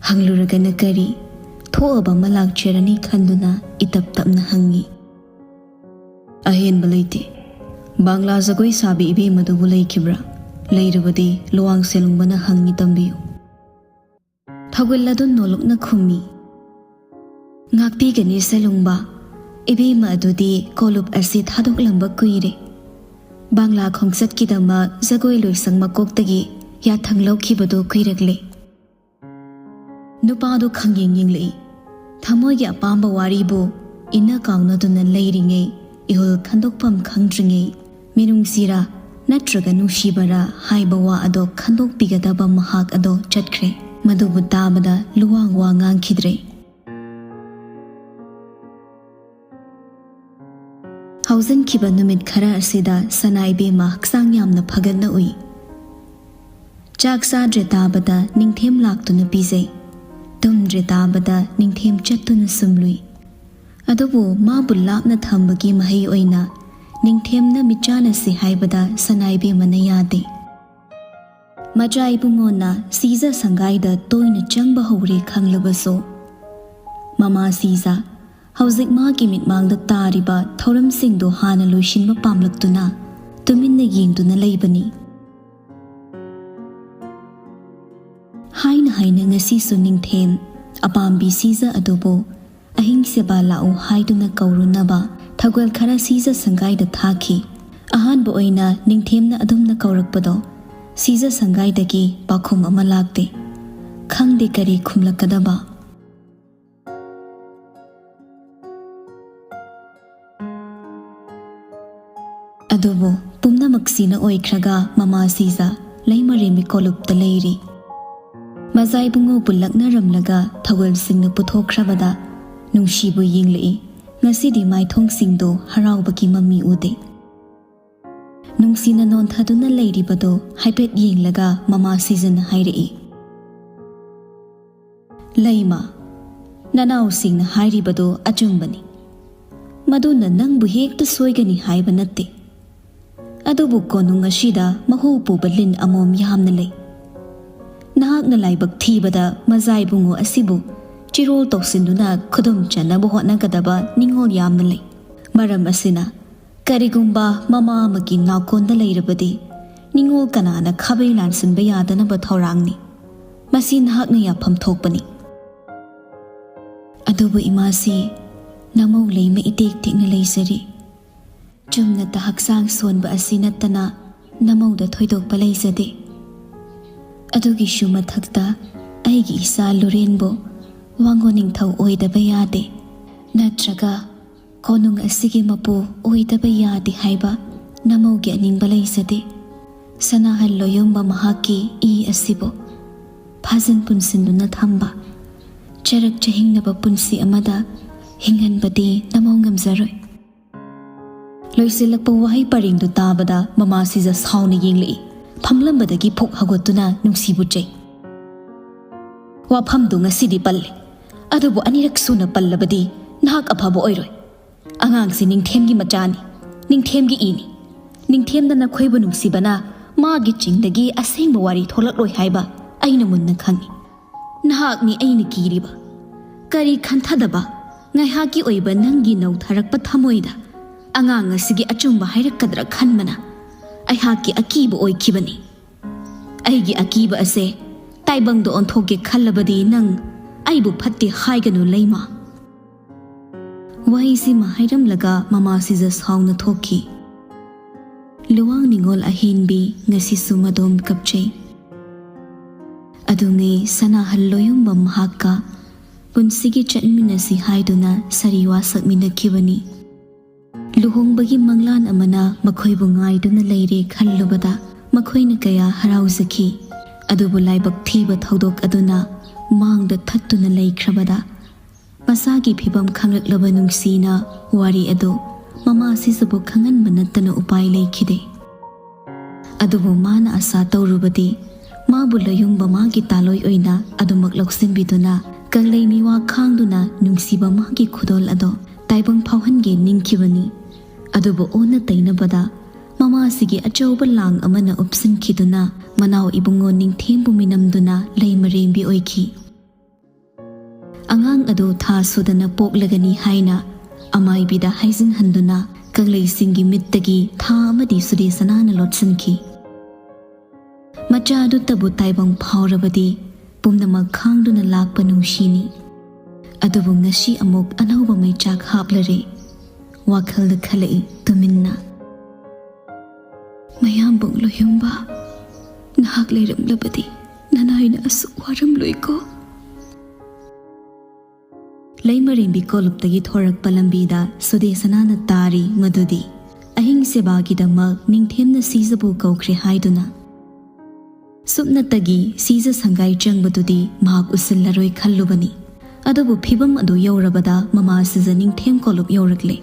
ꯍꯪꯂꯨꯔꯒꯅ ꯀꯔꯤ? ꯊꯣꯛꯑꯕ ꯑꯃ ꯂꯥꯛꯆꯔꯅꯤ ꯈꯟꯗꯨꯅ ꯏꯇꯞ ꯇꯞꯅ ꯍꯪꯉꯤ꯫ "ꯑꯍꯦꯟꯕ ꯂꯩꯇꯦ꯫ ꯕꯪꯂꯥ ꯖꯒꯣꯏ ꯁꯥꯕꯤ ꯏꯕꯦꯝꯃꯗꯨꯕꯨ ꯂꯩꯈꯤꯕ꯭ꯔꯥ? ꯂꯩꯔꯕꯗꯤ ꯂꯨꯋꯥꯡ ꯁꯦꯂꯨꯡꯕꯅ ꯍꯪꯉꯤ ꯇꯝꯕꯤꯌꯨ꯫" ꯊꯧꯒꯜ ꯑꯗꯨ ꯅꯣꯂꯨꯛꯅ ꯈꯨꯝꯃꯤ, "ꯉꯥꯛꯄꯤꯒꯅꯤ ꯁꯦꯂꯨꯡꯕ, ꯏꯕꯦꯝꯃ ꯑꯗꯨꯗꯤ ꯀꯣꯂꯨꯞ ꯑꯁꯤ ꯊꯥꯗꯣꯛꯂꯝꯕ ꯀꯨꯏꯔꯦ꯫ ꯕꯪꯂꯥ ꯈꯣꯡꯆꯠꯀꯤꯗꯃꯛ ꯖꯒꯣꯏ ꯂꯣꯏꯁꯪ ꯃꯀꯣꯛꯇꯒꯤ ꯌꯥꯊꯪ ꯂꯧꯈꯤꯕꯗꯨ ꯀꯨꯏꯔꯛꯂꯦ꯫" ꯅꯨꯄꯥꯗꯨ ꯈꯪꯌꯦꯡ ꯌꯦꯡꯂꯛꯏ꯫ ꯊꯃꯣꯏꯒꯤ ꯑꯄꯥꯝꯕ ꯋꯥꯔꯤꯕꯨ ꯏꯟꯅ ꯀꯥꯎꯅꯗꯨꯅ ꯂꯩꯔꯤꯉꯩ, ꯏꯍꯨꯜ ꯈꯟꯗꯣꯛꯐꯝ ꯈꯪꯗ꯭ꯔꯤꯉꯩ, ꯃꯤꯅꯨꯡꯁꯤꯔꯥ ꯅꯠꯇ꯭ꯔꯒ ꯅꯨꯡꯁꯤꯕꯔꯥ ꯍꯥꯏꯕ ꯋꯥ ꯑꯗꯣ ꯈꯟꯗꯣꯛꯄꯤꯒꯗꯕ ꯃꯍꯥꯛ ꯑꯗꯣ ꯆꯠꯈ꯭ꯔꯦ꯫ ꯃꯗꯨꯕꯨ ꯇꯥꯕꯗ ꯂꯨꯋꯥꯡ ꯋꯥ ꯉꯥꯡꯈꯤꯗ꯭ꯔꯦ꯫ ꯍꯧꯖꯤꯟꯈꯤꯕ ꯅꯨꯃꯤꯠ ꯈꯔ ꯑꯁꯤꯗ ꯁꯅꯥ ꯏꯕꯦꯝꯃ ꯍꯛꯆꯥꯡ ꯌꯥꯝꯅ ꯐꯒꯠꯅ ꯎꯏ꯫ ꯆꯥꯛ ꯆꯥꯗ꯭ꯔꯦ ꯇꯥꯕꯗ ꯅꯤꯡꯊꯦꯝ ꯂꯥꯛꯇꯨꯅ ꯄꯤꯖꯩ꯫ ꯇꯨꯝꯗ꯭ꯔꯦ ꯇꯥꯕꯗ ꯅꯤꯡꯊꯦꯝ ꯆꯠꯇꯨꯅ ꯁꯨꯝꯂꯨꯏ꯫ ꯑꯗꯨꯕꯨ ꯃꯥꯕꯨ ꯂꯥꯞꯅ ꯊꯝꯕꯒꯤ ꯃꯍꯩ ꯑꯣꯏꯅ ꯅꯤꯡꯊꯦꯝꯅ ꯃꯤꯠꯆꯥꯟꯅꯁꯤ ꯍꯥꯏꯕꯗ ꯁꯅꯥ ꯏꯕꯦꯝꯃꯅ ꯌꯥꯗꯦ꯫ ꯃꯆꯥ ꯏꯕꯨꯡꯉꯣꯅ ꯁꯤꯖ ꯁꯪꯒꯥꯏꯗ ꯇꯣꯏꯅ ꯆꯪꯕ ꯍꯧꯔꯦ ꯈꯪꯂꯕꯁꯨ, ꯃꯃꯥ ꯁꯤꯖ ꯍꯧꯖꯤꯛ ꯃꯥꯒꯤ ꯃꯤꯠꯃꯥꯡꯗ ꯇꯥꯔꯤꯕ ꯊꯧꯔꯝꯁꯤꯡꯗꯨ ꯍꯥꯟꯅ ꯂꯣꯏꯁꯤꯟꯕ ꯄꯥꯝꯂꯛꯇꯨꯅ ꯇꯨꯃꯤꯟꯅ ꯌꯦꯡꯗꯨꯅ ꯂꯩꯕꯅꯤ꯫ ꯍꯥꯏꯅ ꯍꯥꯏꯅ ꯉꯁꯤꯁꯨ ꯅꯤꯡꯊꯦꯝ ꯑꯄꯥꯝꯕꯤ ꯁꯤꯖ ꯑꯗꯨꯕꯨ ꯑꯍꯤꯡ ꯁꯦꯕꯥ ꯂꯥꯛꯎ ꯍꯥꯏꯗꯨꯅ ꯀꯧꯔꯨꯅꯕ ꯊꯧꯒꯜ ꯈꯔ ꯁꯤꯖ ꯁꯪꯒꯥꯏꯗ ꯊꯥꯈꯤ꯫ ꯑꯍꯥꯟꯕ ꯑꯣꯏꯅ ꯅꯤꯡꯊꯦꯝꯅ ꯑꯗꯨꯝꯅ ꯀꯧꯔꯛꯄꯗꯣ ꯁꯤꯖ ꯁꯪꯒꯥꯏꯗꯒꯤ ꯄꯥꯎꯈꯨꯝ ꯑꯃ ꯂꯥꯛꯇꯦ꯫ ꯈꯪꯗꯦ ꯀꯔꯤ ꯈꯨꯝꯂꯛꯀꯗꯕ꯫ ꯑꯗꯨꯕꯨ ꯄꯨꯝꯅꯃꯛꯁꯤꯅ ꯑꯣꯏꯈ꯭ꯔꯒ ꯃꯃꯥ ꯁꯤꯖ ꯂꯩꯃꯔꯦꯝꯕꯤ ꯀꯣꯂꯨꯞꯇ ꯂꯩꯔꯤ꯫ ꯃꯖꯥ ꯏꯕꯨꯡꯉꯣꯕꯨ ꯂꯛꯅꯔꯝꯂꯒ ꯊꯧꯒꯜꯁꯤꯡꯅ ꯄꯨꯊꯣꯛꯈ꯭ꯔꯕꯗ ꯅꯨꯡꯁꯤꯕꯨ ꯌꯦꯡꯂꯛꯏ꯫ ꯉꯁꯤꯗꯤ ꯃꯥꯏꯊꯣꯡꯁꯤꯡꯗꯣ ꯍꯔꯥꯎꯕꯒꯤ ꯃꯃꯤ ꯎꯗꯦ꯫ ꯅꯨꯡꯁꯤꯅ ꯅꯣꯟꯊꯗꯨꯅ ꯂꯩꯔꯤꯕꯗꯣ ꯍꯥꯏꯐꯦꯠ ꯌꯦꯡꯂꯒ ꯃꯃꯥ ꯁꯤꯖꯅ ꯍꯥꯏꯔꯛꯏ, "ꯂꯩꯃ, ꯅꯅꯥꯎꯁꯤꯡꯅ ꯍꯥꯏꯔꯤꯕꯗꯣ ꯑꯆꯨꯝꯕꯅꯤ꯫ ꯃꯗꯨꯅ ꯅꯪꯕꯨ ꯍꯦꯛꯇ ꯁꯣꯏꯒꯅꯤ ꯍꯥꯏꯕ ꯅꯠꯇꯦ꯫ ꯑꯗꯨꯕꯨ ꯀꯣꯅꯨꯡ ꯑꯁꯤꯗ ꯃꯍꯨ ꯄꯨꯕ ꯂꯤꯟ ꯑꯃꯣꯝ ꯌꯥꯝꯅ ꯂꯩ꯫ ꯅꯍꯥꯛꯅ ꯂꯥꯏꯕꯛ ꯊꯤꯕꯗ ꯃꯖꯥ ꯏꯕꯨꯡꯉꯣ ꯑꯁꯤꯕꯨ ꯆꯤꯔꯣꯜ ꯇꯧꯁꯤꯟꯗꯨꯅ ꯈꯨꯗꯨꯝ ꯆꯟꯅꯕ ꯍꯣꯠꯅꯒꯗꯕ ꯅꯤꯡꯉꯣꯜ ꯌꯥꯝꯅ ꯂꯩ꯫ ꯃꯔꯝ ꯑꯁꯤꯅ ꯀꯔꯤꯒꯨꯝꯕ ꯃꯃꯥ ꯑꯃꯒꯤ ꯅꯥꯎꯀꯣꯟꯗ ꯂꯩꯔꯕꯗꯤ ꯅꯤꯡꯉꯣꯜ ꯀꯅꯥꯅ ꯈꯥꯕꯩ ꯂꯥꯟꯁꯤꯟꯕ ꯌꯥꯗꯅꯕ ꯊꯧꯔꯥꯡꯅꯤ꯫ ꯃꯁꯤ ꯅꯍꯥꯛꯅ ꯌꯥꯐꯝ ꯊꯣꯛꯄꯅꯤ꯫ ꯑꯗꯨꯕꯨ ꯏꯃꯥꯁꯤ, ꯅꯃꯧ ꯂꯩꯃ ꯏꯇꯦꯛ ꯇꯦꯛꯅ ꯂꯩꯖꯔꯤ꯫ ꯆꯨꯝꯅꯇ ꯍꯛꯆꯥꯡ ꯁꯣꯟꯕ ꯑꯁꯤ ꯅꯠꯇꯅ ꯅꯃꯧꯗ ꯊꯣꯏꯗꯣꯛꯄ ꯂꯩꯖꯗꯦ꯫ ꯑꯗꯨꯒꯤꯁꯨ ꯃꯊꯛꯇ ꯑꯩꯒꯤ ꯏꯆꯥ ꯂꯨꯔꯦꯟꯕꯨ ꯋꯥꯡꯒꯣ ꯅꯤꯡꯊꯧ ꯑꯣꯏꯗꯕ ꯌꯥꯗꯦ, ꯅꯠꯇ꯭ꯔꯒ ꯀꯣꯅꯨꯡ ꯑꯁꯤꯒꯤ ꯃꯄꯨ ꯑꯣꯏꯗꯕ ꯌꯥꯗꯦ ꯍꯥꯏꯕ ꯅꯃꯧꯒꯤ ꯑꯅꯤꯡꯕ ꯂꯩꯖꯗꯦ꯫ ꯁꯅꯥꯍꯜ ꯂꯣꯌꯨꯝꯕ ꯃꯍꯥꯛꯀꯤ ꯏ ꯑꯁꯤꯕꯨ ꯐꯥꯖꯤꯟ ꯄꯨꯟꯁꯤꯟꯗꯨꯅ ꯊꯝꯕ, ꯆꯔꯛ ꯆꯍꯤꯡꯅꯕ ꯄꯨꯟꯁꯤ ꯑꯃꯗ ꯍꯤꯡꯍꯟꯕꯗꯤ ꯅꯃꯧ ꯉꯝꯖꯔꯣꯏ꯫" ꯂꯣꯏꯁꯤꯜꯂꯛꯄ ꯋꯥꯍꯩ ꯄꯔꯦꯡꯗꯨ ꯇꯥꯕꯗ ꯃꯃꯥ ꯁꯤꯖ ꯁꯥꯎꯅ ꯌꯦꯡꯂꯛꯏ꯫ ꯐꯝꯂꯝꯕꯗꯒꯤ ꯐꯨꯛ ꯍꯧꯒꯠꯇꯨꯅ ꯅꯨꯡꯁꯤꯕꯨ ꯆꯩ꯫ "ꯋꯥꯐꯝꯗꯨ ꯉꯁꯤꯗꯤ ꯄꯜꯂꯦ, ꯑꯗꯨꯕꯨ ꯑꯅꯤꯔꯛ ꯁꯨꯅ ꯄꯜꯂꯕꯗꯤ ꯅꯍꯥꯛ ꯑꯐꯕ ꯑꯣꯏꯔꯣꯏ꯫ ꯑꯉꯥꯡꯁꯤ ꯅꯤꯡꯊꯦꯝꯒꯤ ꯃꯆꯥꯅꯤ, ꯅꯤꯡꯊꯦꯝꯒꯤ ꯏꯅꯤ꯫ ꯅꯤꯡꯊꯦꯝꯗ ꯅꯈꯣꯏꯕꯨ ꯅꯨꯡꯁꯤꯕꯅ ꯃꯥꯒꯤ ꯆꯤꯡꯗꯒꯤ ꯑꯁꯦꯡꯕ ꯋꯥꯔꯤ ꯊꯣꯛꯂꯛꯂꯣꯏ ꯍꯥꯏꯕ ꯑꯩꯅ ꯃꯨꯟꯅ ꯈꯪꯏ꯫ ꯅꯍꯥꯛꯅꯤ ꯑꯩꯅ ꯀꯤꯔꯤꯕ꯫ ꯀꯔꯤ ꯈꯟꯊꯗꯕ, ꯉꯥꯏꯍꯥꯛꯀꯤ ꯑꯣꯏꯕ ꯅꯪꯒꯤ ꯅꯧꯊꯔꯛꯄ ꯊꯃꯣꯏꯗ ꯑꯉꯥꯡ ꯑꯁꯤꯒꯤ ꯑꯆꯨꯝꯕ ꯍꯥꯏꯔꯛꯀꯗ꯭ꯔꯥ ꯈꯟꯕꯅ ꯑꯩꯍꯥꯛꯀꯤ ꯑꯀꯤꯕ ꯑꯣꯏꯈꯤꯕꯅꯤ꯫ ꯑꯩꯒꯤ ꯑꯀꯤꯕ ꯑꯁꯦ ꯇꯥꯏꯕꯪꯗ ꯑꯣꯟꯊꯣꯛꯀꯦ ꯈꯜꯂꯕꯗꯤ ꯅꯪ ꯑꯩꯕꯨ ꯐꯠꯇꯦ ꯍꯥꯏꯒꯅꯨ, ꯂꯩꯃ꯫" ꯋꯥꯍꯩꯁꯤꯃ ꯍꯥꯏꯔꯝꯂꯒ ꯃꯃꯥ ꯁꯤꯖ ꯁꯥꯎꯅ ꯊꯣꯛꯈꯤ꯫ ꯂꯨꯋꯥꯡ ꯅꯤꯉꯣꯜ ꯑꯍꯦꯟꯕꯤ ꯉꯁꯤꯁꯨ ꯃꯗꯣꯝ ꯀꯞꯆꯩ꯫ ꯑꯗꯨꯉꯩ ꯁꯅꯥꯍꯜ ꯂꯣꯌꯨꯝꯕ ꯃꯍꯥꯛꯀ ꯄꯨꯟꯁꯤꯒꯤ ꯆꯠꯃꯤꯟꯅꯁꯤ ꯍꯥꯏꯗꯨꯅ ꯁꯔꯤ ꯋꯥ ꯁꯛꯃꯤꯟꯅꯈꯤꯕꯅꯤ꯫ ꯂꯨꯍꯣꯡꯕꯒꯤ ꯃꯪꯂꯥꯟ ꯑꯃꯅ ꯃꯈꯣꯏꯕꯨ ꯉꯥꯏꯗꯨꯅ ꯂꯩꯔꯦ ꯈꯜꯂꯨꯕꯗ ꯃꯈꯣꯏꯅ ꯀꯌꯥ ꯍꯔꯥꯎꯖꯈꯤ꯫ ꯑꯗꯨꯕꯨ ꯂꯥꯏꯕꯛ ꯊꯤꯕ ꯊꯧꯗꯣꯛ ꯑꯗꯨꯅ ꯃꯥꯡꯗ ꯊꯠꯇꯨꯅ ꯂꯩꯈ꯭ꯔꯕꯗ, ꯃꯆꯥꯒꯤ ꯐꯤꯚꯝ ꯈꯪꯂꯛꯂꯕ ꯅꯨꯡꯁꯤꯅ ꯋꯥꯔꯤ ꯑꯗꯨ ꯃꯃꯥ ꯁꯤꯖꯕꯨ ꯈꯪꯍꯟꯕ ꯅꯠꯇꯅ ꯎꯄꯥꯏ ꯂꯩꯈꯤꯗꯦ꯫ ꯑꯗꯨꯕꯨ ꯃꯥꯅ ꯑꯁꯥ ꯇꯧꯔꯨꯕꯗꯤ ꯃꯥꯕꯨ ꯂꯥꯌꯨꯝꯕ ꯃꯥꯒꯤ ꯇꯥꯂꯣꯏ ꯑꯣꯏꯅ ꯑꯗꯨꯃꯛ ꯂꯧꯁꯤꯟꯕꯤꯗꯨꯅ, ꯀꯪꯂꯩ ꯃꯤꯋꯥ ꯈꯥꯡꯗꯨꯅ ꯅꯨꯡꯁꯤꯕ ꯃꯥꯒꯤ ꯈꯨꯗꯣꯜ ꯑꯗꯣ ꯇꯥꯏꯕꯪ ꯐꯥꯎꯍꯟꯒꯦ ꯅꯤꯡꯈꯤꯕꯅꯤ꯫ ꯑꯗꯨꯕꯨ ꯑꯣꯟꯅ ꯇꯩꯅꯕꯗ ꯃꯃꯥꯁꯤꯒꯤ ꯑꯆꯧꯕ ꯂꯥꯡ ꯑꯃꯅ ꯎꯞꯁꯤꯟꯈꯤꯗꯨꯅ ꯃꯅꯥꯎ ꯏꯕꯨꯡꯉꯣ ꯅꯤꯡꯊꯦꯝꯕꯨ ꯃꯤꯅꯝꯗꯨꯅ ꯂꯩꯃꯔꯦꯝꯕꯤ ꯑꯣꯏꯈꯤ꯫ ꯑꯉꯥꯡ ꯑꯗꯨ ꯊꯥ ꯁꯨꯗꯅ ꯄꯣꯛꯂꯒꯅꯤ ꯍꯥꯏꯅ ꯑꯃꯥꯏꯕꯤꯗ ꯍꯥꯏꯖꯤꯟꯍꯟꯗꯨꯅ ꯀꯪꯂꯩꯁꯤꯡꯒꯤ ꯃꯤꯠꯇꯒꯤ ꯊꯥ ꯑꯃꯗꯤ ꯁꯨꯗꯦꯁꯅꯥꯅ ꯂꯣꯠꯁꯤꯟꯈꯤ꯫ ꯃꯆꯥ ꯑꯗꯨꯇꯕꯨ ꯇꯥꯏꯕꯪ ꯐꯥꯎꯔꯕꯗꯤ ꯄꯨꯝꯅꯃꯛ ꯈꯥꯡꯗꯨꯅ ꯂꯥꯛꯄ ꯅꯨꯡꯁꯤꯅꯤ꯫ ꯑꯗꯨꯕꯨ ꯉꯁꯤ ꯑꯃꯨꯛ ꯑꯅꯧꯕ ꯃꯩꯆꯥꯛ ꯍꯥꯞꯂꯔꯦ꯫ ꯋꯥꯈꯜꯗ ꯈꯜꯂꯛꯏ ꯇꯨꯃꯤꯟꯅ꯫ "ꯃꯌꯥꯝꯕꯨꯡ ꯂꯣꯌꯨꯝꯕ, ꯅꯍꯥꯛ ꯂꯩꯔꯝꯂꯕꯗꯤ ꯅꯅꯥꯏꯅ ꯑꯁꯨꯛ ꯋꯥꯔꯝꯂꯣꯏꯀꯣ"꯫ ꯂꯩꯃꯔꯦꯝꯕꯤ ꯀꯣꯂꯨꯞꯇꯒꯤ ꯊꯣꯔꯛꯄ ꯂꯝꯕꯤꯗ ꯁꯨꯗꯦꯁꯅꯥꯅ ꯇꯥꯔꯤ ꯃꯗꯨꯗꯤ ꯑꯍꯤꯡ ꯁꯦꯕꯥꯒꯤꯗꯃꯛ ꯅꯤꯡꯊꯦꯝꯅ ꯁꯤꯖꯕꯨ ꯀꯧꯈ꯭ꯔꯦ ꯍꯥꯏꯗꯨꯅ꯫ ꯁꯨꯞꯅꯇꯒꯤ ꯁꯤꯖ ꯁꯪꯒꯥꯏ ꯆꯪꯕꯗꯨꯗꯤ ꯃꯍꯥꯛ ꯎꯁꯤꯜꯂꯔꯣꯏ ꯈꯜꯂꯨꯕꯅꯤ꯫ ꯑꯗꯨꯕꯨ ꯐꯤꯚꯝ ꯑꯗꯨ ꯌꯧꯔꯕꯗ ꯃꯃꯥ ꯁꯤꯖ ꯅꯤꯡꯊꯦꯝ ꯀꯣꯂꯨꯞ ꯌꯧꯔꯛꯂꯦ꯫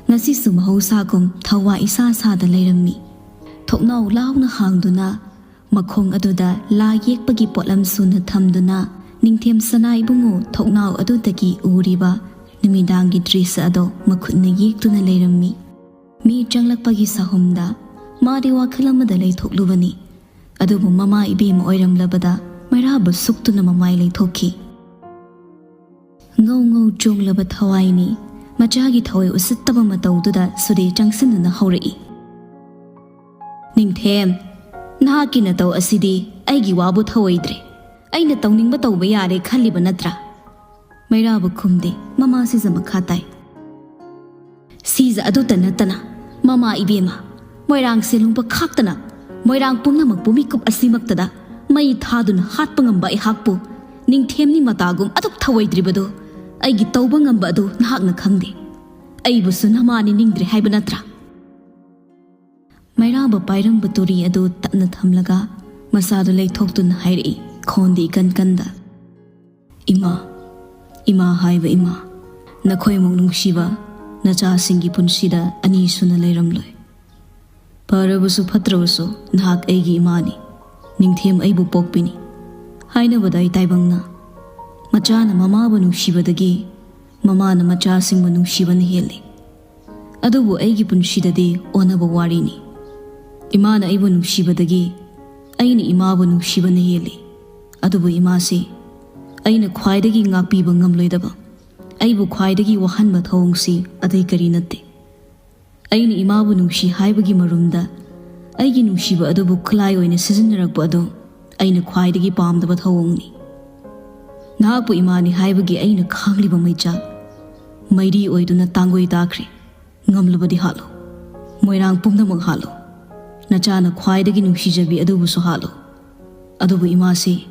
ꯉꯁꯤꯁꯨ ꯃꯍꯧꯁꯥꯒꯨꯝ ꯊꯋꯥ ꯏꯁꯥ ꯁꯥꯗ ꯂꯩꯔꯝꯃꯤ꯫ ꯊꯣꯡꯅꯥꯎ ꯂꯥꯎꯅ ꯍꯥꯡꯗꯨꯅ ꯃꯈꯣꯡ ꯑꯗꯨꯗ ꯂꯥꯏ ꯌꯦꯛꯄꯒꯤ ꯄꯣꯠꯂꯝ ꯁꯨꯅ ꯊꯝꯗꯨꯅ ꯅꯤꯡꯊꯦꯝ ꯁꯅꯥ ꯏꯕꯨꯡꯉꯣ ꯊꯣꯡꯅꯥꯎ ꯑꯗꯨꯗꯒꯤ ꯎꯔꯤꯕ ꯅꯨꯃꯤꯗꯥꯡꯒꯤ ꯗ꯭ꯔꯤꯁ ꯑꯗꯣ ꯃꯈꯨꯠꯅ ꯌꯦꯛꯇꯨꯅ ꯂꯩꯔꯝꯃꯤ꯫ ꯃꯤ ꯆꯪꯂꯛꯄꯒꯤ ꯁꯥꯍꯨꯝꯗ ꯃꯥꯗꯤ ꯋꯥꯈꯜ ꯑꯃꯗ ꯂꯩꯊꯣꯛꯂꯨꯕꯅꯤ꯫ ꯑꯗꯨꯕꯨ ꯃꯃꯥ ꯏꯕꯦꯝꯃ ꯑꯣꯏꯔꯝꯂꯕꯗ ꯃꯩꯔꯥꯕ ꯁꯨꯛꯇꯨꯅ ꯃꯃꯥꯏ ꯂꯩꯊꯣꯛꯈꯤ꯫ ꯉꯧ ꯉꯧ ꯆꯣꯡꯂꯕ ꯊꯋꯥꯏꯅꯤ꯫ ꯃꯆꯥꯒꯤ ꯊꯋꯥꯏ ꯎꯁꯤꯠꯇꯕ ꯃꯇꯧꯗꯨꯗ ꯁꯨꯗꯦ ꯆꯪꯁꯤꯟꯗꯨꯅ ꯍꯧꯔꯛꯏ꯫ "ꯅꯤꯡꯊꯦꯝ, ꯅꯍꯥꯛꯀꯤ ꯅꯇꯧ ꯑꯁꯤꯗꯤ ꯑꯩꯒꯤ ꯋꯥꯕꯨ ꯊꯧꯑꯣꯏꯗ꯭ꯔꯦ꯫ ꯑꯩꯅ ꯇꯧꯅꯤꯡꯕ ꯇꯧꯕ ꯌꯥꯔꯦ ꯈꯜꯂꯤꯕ ꯅꯠꯇ꯭ꯔꯥ?" ꯃꯩꯔꯥꯕ ꯈꯨꯝꯗꯦ꯫ ꯃꯃꯥ ꯁꯤꯖ ꯃꯈꯥ ꯇꯥꯏ꯫ "ꯁꯤꯖ ꯑꯗꯨꯇ ꯅꯠꯇꯅ, ꯃꯃꯥ ꯏꯕꯦꯝꯃ, ꯃꯣꯏꯔꯥꯡ ꯁꯦꯂꯨꯡꯕ ꯈꯥꯛꯇꯅ ꯃꯣꯏꯔꯥꯡ ꯄꯨꯝꯅꯃꯛꯄꯨ ꯃꯤꯀꯨꯞ ꯑꯁꯤꯃꯛꯇꯗ ꯃꯩ ꯊꯥꯗꯨꯅ ꯍꯥꯠꯄ ꯉꯝꯕ ꯑꯩꯍꯥꯛꯄꯨ ꯅꯤꯡꯊꯦꯝꯅꯤ ꯃꯇꯥꯒꯨꯝ ꯑꯗꯨꯛ ꯊꯧꯑꯣꯏꯗ꯭ꯔꯤꯕꯗꯨ ꯑꯩꯒꯤ ꯇꯧꯕ ꯉꯝꯕ ꯑꯗꯨ ꯅꯍꯥꯛꯅ ꯈꯪꯗꯦ꯫ ꯑꯩꯕꯨꯁꯨ ꯅꯃꯥꯅꯤ ꯅꯤꯡꯗ꯭ꯔꯦ ꯍꯥꯏꯕ ꯅꯠꯇ꯭ꯔꯥ?" ꯃꯩꯔꯥꯕ ꯄꯥꯏꯔꯝꯕ ꯇꯨꯔꯤ ꯑꯗꯨ ꯇꯞꯅ ꯊꯝꯂꯒ ꯃꯁꯥꯗꯨ ꯂꯩꯊꯣꯛꯇꯨꯅ ꯍꯥꯏꯔꯛꯏ, ꯈꯣꯟꯗꯤ ꯏꯀꯟ ꯀꯟꯗ, "ꯏꯃꯥ, ꯏꯃꯥ ꯍꯥꯏꯕ ꯏꯃꯥ, ꯅꯈꯣꯏꯃꯨꯛ ꯅꯨꯡꯁꯤꯕ ꯅꯆꯥꯁꯤꯡꯒꯤ ꯄꯨꯟꯁꯤꯗ ꯑꯅꯤ ꯁꯨꯅ ꯂꯩꯔꯝꯂꯣꯏ꯫ ꯐꯔꯕꯁꯨ ꯐꯠꯇ꯭ꯔꯕꯁꯨ ꯅꯍꯥꯛ ꯑꯩꯒꯤ ꯏꯃꯥꯅꯤ, ꯅꯤꯡꯊꯦꯝ ꯑꯩꯕꯨ ꯄꯣꯛꯄꯤꯅꯤ" ꯍꯥꯏꯅꯕꯗ ꯑꯩ ꯇꯥꯏꯕꯪꯅ, "ꯃꯆꯥꯅ ꯃꯃꯥꯕꯨ ꯅꯨꯡꯁꯤꯕꯗꯒꯤ ꯃꯃꯥꯅ ꯃꯆꯥꯁꯤꯡꯕꯨ ꯅꯨꯡꯁꯤꯕꯅ ꯍꯦꯜꯂꯤ꯫ ꯑꯗꯨꯕꯨ ꯑꯩꯒꯤ ꯄꯨꯟꯁꯤꯗꯗꯤ ꯑꯣꯟꯅꯕ ꯋꯥꯔꯤꯅꯤ꯫ ꯏꯃꯥꯅ ꯑꯩꯕꯨ ꯅꯨꯡꯁꯤꯕꯗꯒꯤ ꯑꯩꯅ ꯏꯃꯥꯕꯨ ꯅꯨꯡꯁꯤꯕꯅ ꯍꯦꯜꯂꯤ꯫ ꯑꯗꯨꯕꯨ ꯏꯃꯥꯁꯤ ꯑꯩꯅ ꯈ꯭ꯋꯥꯏꯗꯒꯤ ꯉꯥꯛꯄꯤꯕ ꯉꯝꯂꯣꯏꯗꯕ, ꯑꯩꯕꯨ ꯈ꯭ꯋꯥꯏꯗꯒꯤ ꯋꯥꯍꯟꯕ ꯊꯧꯑꯣꯡꯁꯤ ꯑꯇꯩ ꯀꯔꯤ ꯅꯠꯇꯦ꯫ ꯑꯩꯅ ꯏꯃꯥꯕꯨ ꯅꯨꯡꯁꯤ ꯍꯥꯏꯕꯒꯤ ꯃꯔꯨꯝꯗ ꯑꯩꯒꯤ ꯅꯨꯡꯁꯤꯕ ꯑꯗꯨꯕꯨ ꯈꯨꯠꯂꯥꯏ ꯑꯣꯏꯅ ꯁꯤꯖꯤꯟꯅꯔꯛꯄ ꯑꯗꯨ ꯑꯩꯅ ꯈ꯭ꯋꯥꯏꯗꯒꯤ ꯄꯥꯝꯗꯕ ꯊꯧꯑꯣꯡꯅꯤ꯫ ꯅꯍꯥꯛꯄꯨ ꯏꯃꯥꯅꯤ ꯍꯥꯏꯕꯒꯤ ꯑꯩꯅ ꯈꯥꯡꯂꯤꯕ ꯃꯩꯆꯥꯛ ꯃꯩꯔꯤ ꯑꯣꯏꯗꯨꯅ ꯇꯥꯡꯒꯣꯏ ꯇꯥꯈ꯭ꯔꯦ꯫ ꯉꯝꯂꯕꯗꯤ ꯍꯥꯠꯂꯨ꯫ ꯃꯣꯏꯔꯥꯡ ꯄꯨꯝꯅꯃꯛ ꯍꯥꯠꯂꯨ꯫ ꯅꯆꯥꯅ ꯈ꯭ꯋꯥꯏꯗꯒꯤ ꯅꯨꯡꯁꯤꯖꯕꯤ ꯑꯗꯨꯕꯨꯁꯨ ꯍꯥꯠꯂꯨ꯫ ꯑꯗꯨꯕꯨ ꯏꯃꯥꯁꯤ,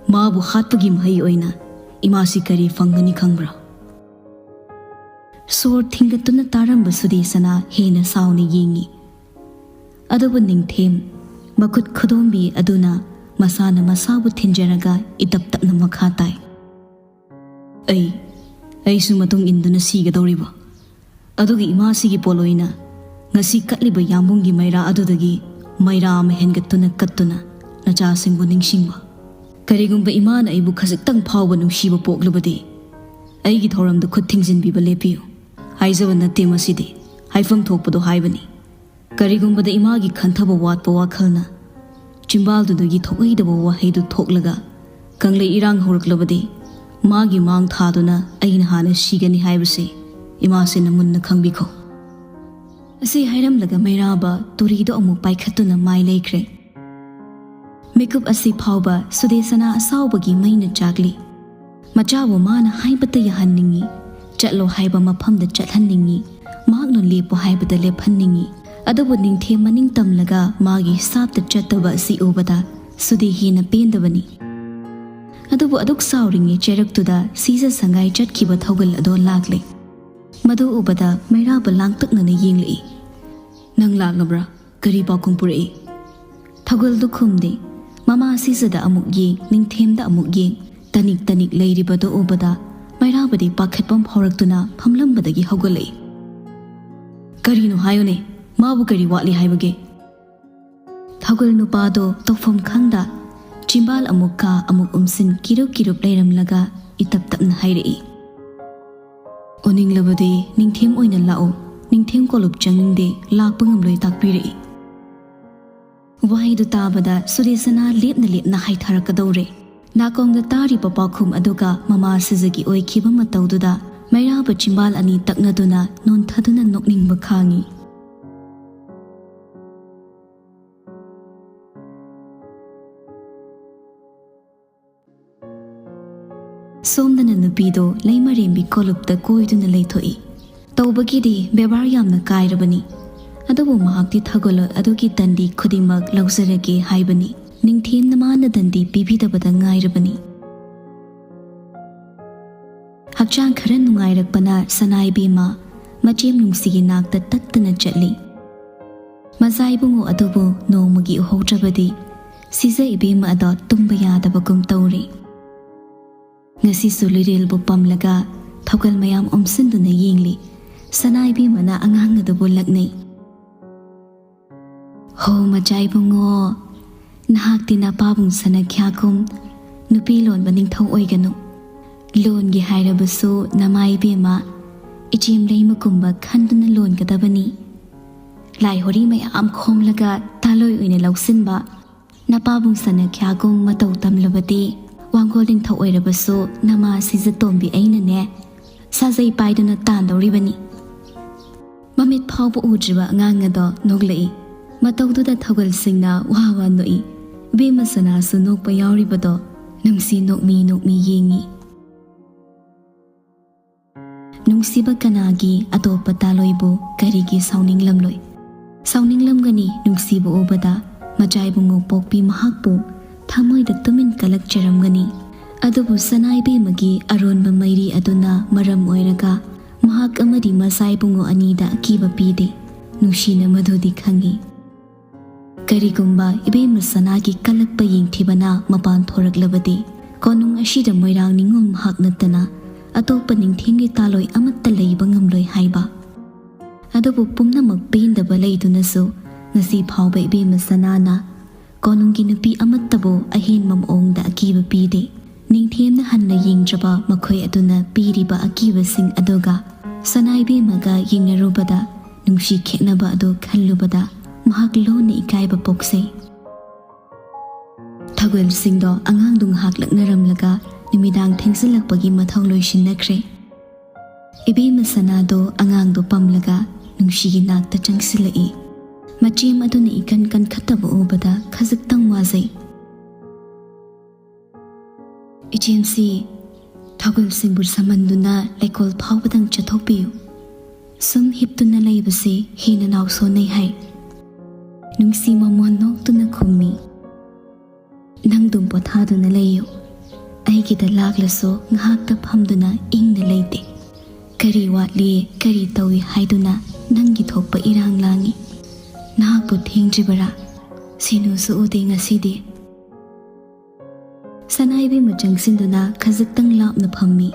ꯃꯥꯕꯨ ꯍꯥꯠꯄꯒꯤ ꯃꯍꯩ ꯑꯣꯏꯅ ꯏꯃꯥꯁꯤ ꯀꯔꯤ ꯐꯪꯒꯅꯤ ꯈꯪꯕ꯭ꯔꯥ?" ꯁꯣꯔ ꯊꯤꯡꯒꯠꯇꯨꯅ ꯇꯥꯔꯝꯕ ꯁꯨꯗꯦꯁꯅꯥ ꯍꯦꯟꯅ ꯁꯥꯎꯅ ꯌꯦꯡꯉꯤ꯫ ꯑꯗꯨꯕꯨ ꯅꯤꯡꯊꯦꯝ, ꯃꯈꯨꯠ ꯈꯨꯗꯣꯝꯕꯤ ꯑꯗꯨꯅ ꯃꯁꯥꯅ ꯃꯁꯥꯕꯨ ꯊꯤꯟꯖꯔꯒ ꯏꯇꯞ ꯇꯞꯅ ꯃꯈꯥ ꯇꯥꯏ꯫ "ꯑꯩ, ꯑꯩꯁꯨ ꯃꯇꯨꯡ ꯏꯟꯗꯨꯅ ꯁꯤꯒꯗꯧꯔꯤꯕ? ꯑꯗꯨꯒ ꯏꯃꯥꯁꯤꯒꯤ ꯄꯣꯠꯂꯣꯏꯅ ꯉꯁꯤ ꯀꯠꯂꯤꯕ ꯌꯥꯝꯕꯨꯡꯒꯤ ꯃꯩꯔꯥ ꯑꯗꯨꯗꯒꯤ ꯃꯩꯔꯥ ꯑꯃ ꯍꯦꯟꯒꯠꯇꯨꯅ ꯀꯠꯇꯨꯅ ꯅꯆꯥꯁꯤꯡꯕꯨ ꯅꯤꯡꯁꯤꯡꯕ? ꯀꯔꯤꯒꯨꯝꯕ ꯏꯃꯥꯅ ꯑꯩꯕꯨ ꯈꯖꯤꯛꯇꯪ ꯐꯥꯎꯕ ꯅꯨꯡꯁꯤꯕ ꯄꯣꯛꯂꯕꯗꯤ ꯑꯩꯒꯤ ꯊꯧꯔꯝꯗ ꯈꯨꯠ ꯊꯤꯡꯖꯤꯟꯕꯤꯕ ꯂꯦꯞꯄꯤꯌꯨ꯫ ꯍꯥꯏꯖꯕ ꯅꯠꯇꯦ ꯃꯁꯤꯗꯤ, ꯍꯥꯏꯐꯝ ꯊꯣꯛꯄꯗꯣ ꯍꯥꯏꯕꯅꯤ꯫ ꯀꯔꯤꯒꯨꯝꯕꯗ ꯏꯃꯥꯒꯤ ꯈꯟꯊꯕ ꯋꯥꯠꯄ ꯋꯥꯈꯜꯅ ꯆꯤꯝꯕꯥꯜꯗꯨꯗꯒꯤ ꯊꯣꯛꯍꯩꯗꯕ ꯋꯥꯍꯩꯗꯨ ꯊꯣꯛꯂꯒ ꯀꯪꯂꯩ ꯏꯔꯥꯡ ꯍꯧꯔꯛꯂꯕꯗꯤ ꯃꯥꯒꯤ ꯃꯥꯡ ꯊꯥꯗꯨꯅ ꯑꯩꯅ ꯍꯥꯟꯅ ꯁꯤꯒꯅꯤ ꯍꯥꯏꯕꯁꯤ ꯏꯃꯥꯁꯤꯅ ꯃꯨꯟꯅ ꯈꯪꯕꯤꯈꯣ"꯫ ꯑꯁꯤ ꯍꯥꯏꯔꯝꯂꯒ ꯃꯩꯔꯥꯕ ꯇꯨꯔꯤꯗꯣ ꯑꯃꯨꯛ ꯄꯥꯏꯈꯠꯇꯨꯅ ꯃꯥꯏ ꯂꯩꯈ꯭ꯔꯦ꯫ ꯃꯤꯀꯨꯞ ꯑꯁꯤ ꯐꯥꯎꯕ ꯁꯨꯗꯦꯁꯅꯥ ꯑꯁꯥꯎꯕꯒꯤ ꯃꯩꯅ ꯆꯥꯛꯂꯤ꯫ ꯃꯆꯥꯕꯨ ꯃꯥꯅ ꯍꯥꯏꯕꯇ ꯌꯥꯍꯟꯅꯤꯡꯏ, ꯆꯠꯂꯣ ꯍꯥꯏꯕ ꯃꯐꯝꯗ ꯆꯠꯍꯟꯅꯤꯡꯏ, ꯃꯍꯥꯛꯅ ꯂꯦꯞꯄꯨ ꯍꯥꯏꯕꯗ ꯂꯦꯞꯍꯟꯅꯤꯡꯏ꯫ ꯑꯗꯨꯕꯨ ꯅꯤꯡꯊꯦꯝ ꯃꯅꯤꯡ ꯇꯝꯂꯒ ꯃꯥꯒꯤ ꯁꯥꯞꯇ ꯆꯠꯇꯕ ꯑꯁꯤ ꯎꯕꯗ ꯁꯨꯗꯦ ꯍꯦꯟꯅ ꯄꯦꯟꯗꯕꯅꯤ꯫ ꯑꯗꯨꯕꯨ ꯑꯗꯨꯛ ꯁꯥꯎꯔꯤꯉꯩ ꯆꯩꯔꯛꯇꯨꯗ ꯁꯤꯖ ꯁꯉꯥꯏ ꯆꯠꯈꯤꯕ ꯊꯧꯒꯜ ꯑꯗꯣ ꯂꯥꯛꯂꯦ꯫ ꯃꯗꯨ ꯎꯕꯗ ꯃꯩꯔꯥꯕ ꯂꯥꯡꯇꯛꯅꯅ ꯌꯦꯡꯂꯛꯏ꯫ "ꯅꯪ ꯂꯥꯛꯂꯕ꯭ꯔꯥ? ꯀꯔꯤ ꯄꯥꯎꯈꯨꯝ ꯄꯨꯔꯛꯏ?" ꯊꯧꯒꯜꯗꯨ ꯈꯨꯝꯗꯦ꯫ ꯃꯃꯥ ꯁꯤꯖꯗ ꯑꯃꯨꯛ ꯌꯦꯡ, ꯅꯤꯡꯊꯦꯝꯗ ꯑꯃꯨꯛ ꯌꯦꯡ, ꯇꯅꯤꯛ ꯇꯅꯤꯛ ꯂꯩꯔꯤꯕꯗꯣ ꯎꯕꯗ ꯃꯩꯔꯥꯕꯗꯤ ꯄꯥꯈꯠꯄ ꯑꯃ ꯐꯥꯎꯔꯛꯇꯨꯅ ꯐꯝꯂꯝꯕꯗꯒꯤ ꯍꯧꯒꯠꯂꯛꯏ꯫ "ꯀꯔꯤꯅꯣ ꯍꯥꯏꯌꯨꯅꯦ? ꯃꯥꯕꯨ ꯀꯔꯤ ꯋꯥꯠꯂꯤ ꯍꯥꯏꯕꯒꯦ?" ꯊꯧꯒꯜ ꯅꯨꯄꯥꯗꯣ ꯇꯧꯐꯝ ꯈꯪꯗ ꯆꯤꯝꯕꯥꯜ ꯑꯃꯨꯛ ꯀꯥ ꯑꯃꯨꯛ ꯎꯝꯁꯤꯟ ꯀꯤꯔꯨꯞ ꯀꯤꯔꯨꯞ ꯂꯩꯔꯝꯂꯒ ꯏꯇꯞ ꯇꯞꯅ ꯍꯥꯏꯔꯛꯏ꯫ "ꯑꯣꯅꯤꯡꯂꯕꯗꯤ ꯅꯤꯡꯊꯦꯝ ꯑꯣꯏꯅ ꯂꯥꯛꯎ, ꯅꯤꯡꯊꯦꯝ ꯀꯣꯂꯨꯞ ꯆꯪꯅꯤꯡꯗꯦ, ꯂꯥꯛꯄ ꯉꯝꯂꯣꯏ" ꯇꯥꯛꯄꯤꯔꯛꯏ꯫ ꯋꯥꯍꯩꯗꯨ ꯇꯥꯕꯗ ꯁꯨꯗꯦꯁꯅꯥ ꯂꯦꯞꯅ ꯂꯦꯞꯅ ꯍꯥꯏꯊꯔꯛꯀꯗꯧꯔꯦ꯫ ꯅꯥꯀꯣꯡꯗ ꯇꯥꯔꯤꯕ ꯄꯥꯎꯈꯨꯝ ꯑꯗꯨꯒ ꯃꯃꯥ ꯁꯤꯖꯒꯤ ꯑꯣꯏꯈꯤꯕ ꯃꯇꯧꯗꯨꯗ ꯃꯩꯔꯥꯕ ꯆꯤꯝꯕꯥꯜ ꯑꯅꯤ ꯇꯛꯅꯗꯨꯅ ꯅꯣꯟꯊꯗꯨꯅ ꯅꯣꯛꯅꯤꯡꯕ ꯈꯥꯡꯉꯤ꯫ ꯁꯣꯝꯗꯅ ꯅꯨꯄꯤꯗꯣ ꯂꯩꯃꯔꯦꯝꯕꯤ ꯀꯣꯂꯨꯞꯇ ꯀꯣꯏꯗꯨꯅ ꯂꯩꯊꯣꯛꯏ꯫ ꯇꯧꯕꯒꯤꯗꯤ ꯕꯦꯕꯥꯔ ꯌꯥꯝꯅ ꯀꯥꯏꯔꯕꯅꯤ, ꯑꯗꯨꯕꯨ ꯃꯍꯥꯛꯇꯤ ꯊꯧꯒꯜꯂꯣꯟ ꯑꯗꯨꯒꯤ ꯇꯟꯗꯤ ꯈꯨꯗꯤꯡꯃꯛ ꯂꯧꯖꯔꯒꯦ ꯍꯥꯏꯕꯅꯤ꯫ ꯅꯤꯡꯊꯦꯝꯅ ꯃꯥꯅ ꯗꯟꯗꯤ ꯄꯤꯕꯤꯗꯕꯗ ꯉꯥꯏꯔꯕꯅꯤ꯫ ꯍꯛꯆꯥꯡ ꯈꯔ ꯅꯨꯡꯉꯥꯏꯔꯛꯄꯅ ꯁꯅꯥꯏꯕꯦꯝꯃ ꯃꯆꯦꯝ ꯅꯨꯡꯁꯤꯒꯤ ꯅꯥꯛꯇ ꯇꯠꯇꯅ ꯆꯠꯂꯤ꯫ ꯃꯆꯥ ꯏꯕꯨꯡꯉꯣ ꯑꯗꯨꯕꯨ ꯅꯣꯡꯃꯒꯤ ꯎꯍꯧꯗ꯭ꯔꯕꯗꯤ ꯁꯤꯖ ꯏꯕꯦꯝꯃ ꯑꯗꯣ ꯇꯨꯝꯕ ꯌꯥꯗꯕꯒꯨꯝ ꯇꯧꯔꯦ꯫ ꯉꯁꯤꯁꯨ ꯂꯨꯏꯔꯦꯜꯕꯨ ꯄꯝꯂꯒ ꯊꯧꯒꯜ ꯃꯌꯥꯝ ꯑꯣꯝꯁꯤꯟꯗꯨꯅ ꯌꯦꯡꯂꯤ꯫ ꯁꯅꯥ ꯏꯕꯦꯝꯃꯅ ꯑꯉꯥꯡ ꯑꯗꯨꯕꯨ ꯂꯛꯅꯩ꯫ "ꯍꯣ ꯃꯆꯥ ꯏꯕꯨꯡꯉꯣ, ꯅꯍꯥꯛꯇꯤ ꯅꯄꯥꯕꯨꯡ ꯁꯅꯈ꯭ꯌꯥꯒꯨꯝ ꯅꯨꯄꯤ ꯂꯣꯟꯕ ꯅꯤꯡꯊꯧ ꯑꯣꯏꯒꯅꯨ꯫ ꯂꯣꯟꯒꯦ ꯍꯥꯏꯔꯕꯁꯨ ꯅꯃꯥ ꯏꯕꯦꯝꯃ ꯏꯆꯦꯝ ꯂꯩꯃꯒꯨꯝꯕ ꯈꯟꯗꯨꯅ ꯂꯣꯟꯒꯗꯕꯅꯤ꯫ ꯂꯥꯏ ꯍꯣꯔꯤ ꯃꯌꯥꯝ ꯈꯣꯝꯂꯒ ꯇꯥꯂꯣꯏ ꯑꯣꯏꯅ ꯂꯧꯁꯤꯟꯕ ꯅꯄꯥꯕꯨꯡ ꯁꯅꯈ꯭ꯌꯥꯒꯨꯝ ꯃꯇꯧ ꯇꯝꯂꯕꯗꯤ ꯋꯥꯡꯒꯣꯜ ꯅꯤꯡꯊꯧ ꯑꯣꯏꯔꯕꯁꯨ ꯅꯃꯥ ꯁꯤꯖꯇꯣꯝꯕꯤ ꯑꯩꯅꯅꯦ ꯁꯥꯖꯩ ꯄꯥꯏꯗꯨꯅ ꯇꯥꯟꯗꯧꯔꯤꯕꯅꯤ"꯫ ꯃꯃꯤꯠ ꯐꯥꯎꯕ ꯎꯗ꯭ꯔꯤꯕ ꯑꯉꯥꯡ ꯑꯗꯣ ꯅꯣꯛꯂꯛꯏ꯫ ꯃꯇꯧꯗꯨꯗ ꯊꯧꯒꯜꯁꯤꯡꯅ ꯋꯥ ꯋꯥ ꯅꯣꯛꯏ꯫ ꯏꯕꯦꯝꯃ ꯁꯅꯥꯁꯨ ꯅꯣꯛꯄ ꯌꯥꯎꯔꯤꯕꯗꯣ ꯅꯨꯡꯁꯤ ꯅꯣꯛꯃꯤ ꯅꯣꯛꯃꯤ ꯌꯦꯡꯉꯤ꯫ ꯅꯨꯡꯁꯤꯕ ꯀꯅꯥꯒꯤ ꯑꯇꯣꯞꯄ ꯇꯥꯂꯣꯏꯕꯨ ꯀꯔꯤꯒꯤ ꯁꯥꯎꯅꯤꯡꯂꯝꯂꯣꯏ? ꯁꯥꯎꯅꯤꯡꯂꯝꯒꯅꯤ, ꯅꯨꯡꯁꯤꯕ ꯎꯕꯗ ꯃꯆꯥ ꯏꯕꯨꯡꯉꯣ ꯄꯣꯛꯄꯤ ꯃꯍꯥꯛꯄꯨ ꯊꯃꯣꯏꯗ ꯇꯨꯃꯤꯟ ꯀꯜꯂꯛꯆꯔꯝꯒꯅꯤ꯫ ꯑꯗꯨꯕꯨ ꯁꯅꯥ ꯏꯕꯦꯝꯃꯒꯤ ꯑꯔꯣꯟꯕ ꯃꯩꯔꯤ ꯑꯗꯨꯅ ꯃꯔꯝ ꯑꯣꯏꯔꯒ ꯃꯍꯥꯛ ꯑꯃꯗꯤ ꯃꯆꯥ ꯏꯕꯨꯡꯉꯣ ꯑꯅꯤꯗ ꯑꯀꯤꯕ ꯄꯤꯗꯦ꯫ ꯅꯨꯡꯁꯤꯅ ꯃꯗꯨꯗꯤ ꯈꯪꯏ꯫ ꯀꯔꯤꯒꯨꯝꯕ ꯏꯕꯦꯝꯃ ꯁꯅꯥꯒꯤ ꯀꯜꯂꯛꯄ ꯌꯦꯡꯊꯤꯕꯅ ꯃꯄꯥꯟ ꯊꯣꯔꯛꯂꯕꯗꯤ, ꯀꯣꯅꯨꯡ ꯑꯁꯤꯗ ꯃꯣꯏꯔꯥꯡ ꯅꯤꯉꯣꯜ ꯃꯍꯥꯛ ꯅꯠꯇꯅ ꯑꯇꯣꯞꯄ ꯅꯤꯡꯊꯦꯝꯒꯤ ꯇꯥꯂꯣꯏ ꯑꯃꯠꯇ ꯂꯩꯕ ꯉꯝꯂꯣꯏ ꯍꯥꯏꯕ꯫ ꯑꯗꯨꯕꯨ ꯄꯨꯝꯅꯃꯛ ꯄꯦꯟꯗꯕ ꯂꯩꯗꯨꯅꯁꯨ, ꯉꯁꯤ ꯐꯥꯎꯕ ꯏꯕꯦꯝꯃ ꯁꯅꯥꯅ ꯀꯣꯅꯨꯡꯒꯤ ꯅꯨꯄꯤ ꯑꯃꯠꯇꯕꯨ ꯑꯍꯦꯟꯕ ꯃꯑꯣꯡꯗ ꯑꯀꯤꯕ ꯄꯤꯗꯦ꯫ ꯅꯤꯡꯊꯦꯝꯅ ꯍꯟꯅ ꯌꯦꯡꯗ꯭ꯔꯕ ꯃꯈꯣꯏ ꯑꯗꯨꯅ ꯄꯤꯔꯤꯕ ꯑꯀꯤꯕꯁꯤꯡ ꯑꯗꯨꯒ ꯁꯅꯥ ꯏꯕꯦꯝꯃꯒ ꯌꯦꯡꯅꯔꯨꯕꯗ, ꯅꯨꯡꯁꯤ ꯈꯦꯠꯅꯕ ꯑꯗꯨ ꯈꯜꯂꯨꯕꯗ ꯃꯍꯥꯛ ꯂꯣꯟꯅ ꯏꯀꯥꯏꯕ ꯄꯣꯛꯆꯩ꯫ ꯊꯧꯒꯜꯁꯤꯡꯗꯣ ꯑꯉꯥꯡꯗꯨ ꯉꯥꯏꯍꯥꯛ ꯂꯛꯅꯔꯝꯂꯒ ꯅꯨꯃꯤꯗꯥꯡ ꯊꯦꯡꯖꯤꯜꯂꯛꯄꯒꯤ ꯃꯊꯧ ꯂꯣꯏꯁꯤꯟꯅꯈ꯭ꯔꯦ꯫ ꯏꯕꯦꯝꯃ ꯁꯅꯥꯗꯣ ꯑꯉꯥꯡꯗꯣ ꯄꯝꯂꯒ ꯅꯨꯡꯁꯤꯒꯤ ꯅꯥꯛꯇ ꯆꯪꯁꯤꯜꯂꯛꯏ꯫ ꯃꯆꯦꯝ ꯑꯗꯨꯅ ꯏꯀꯟ ꯀꯟꯈꯠꯇꯕ ꯎꯕꯗ ꯈꯖꯤꯛꯇꯪ ꯋꯥꯖꯩ꯫ "ꯏꯆꯦꯝꯁꯤ, ꯊꯧꯒꯜꯁꯤꯡꯕꯨ ꯁꯝꯍꯟꯗꯨꯅ ꯂꯩꯀꯣꯜ ꯐꯥꯎꯕꯗꯪ ꯆꯠꯊꯣꯛꯄꯤꯌꯨ꯫ ꯁꯨꯝ ꯍꯤꯞꯇꯨꯅ ꯂꯩꯕꯁꯤ ꯍꯦꯟꯅ ꯅꯥꯎ ꯁꯣꯟꯅꯩ" ꯍꯥꯏ꯫ ꯅꯨꯡꯁꯤ ꯃꯃꯣꯟ ꯅꯣꯛꯇꯨꯅ ꯈꯨꯝꯃꯤ, "ꯅꯪꯗꯨꯝ ꯄꯣꯊꯥꯗꯨꯅ ꯂꯩꯌꯨ꯫ ꯑꯩꯒꯤꯗ ꯂꯥꯛꯂꯁꯨ ꯉꯥꯏꯍꯥꯛꯇ ꯐꯝꯗꯨꯅ ꯏꯪꯅ ꯂꯩꯇꯦ꯫ ꯀꯔꯤ ꯋꯥꯠꯂꯤ, ꯀꯔꯤ ꯇꯧꯏ ꯍꯥꯏꯗꯨꯅ ꯅꯪꯒꯤ ꯊꯣꯛꯄ ꯏꯔꯥꯡ ꯂꯥꯡꯏ꯫ ꯅꯍꯥꯛꯄꯨ ꯊꯦꯡꯗ꯭ꯔꯤꯕꯔꯥ? ꯁꯤꯅꯨꯁꯨ ꯎꯗꯦ ꯉꯁꯤꯗꯤ"꯫ ꯁꯅꯥ ꯏꯕꯦꯝꯃ ꯆꯪꯁꯤꯟꯗꯨꯅ ꯈꯖꯤꯛꯇꯪ ꯂꯥꯞꯅ ꯐꯝꯃꯤ꯫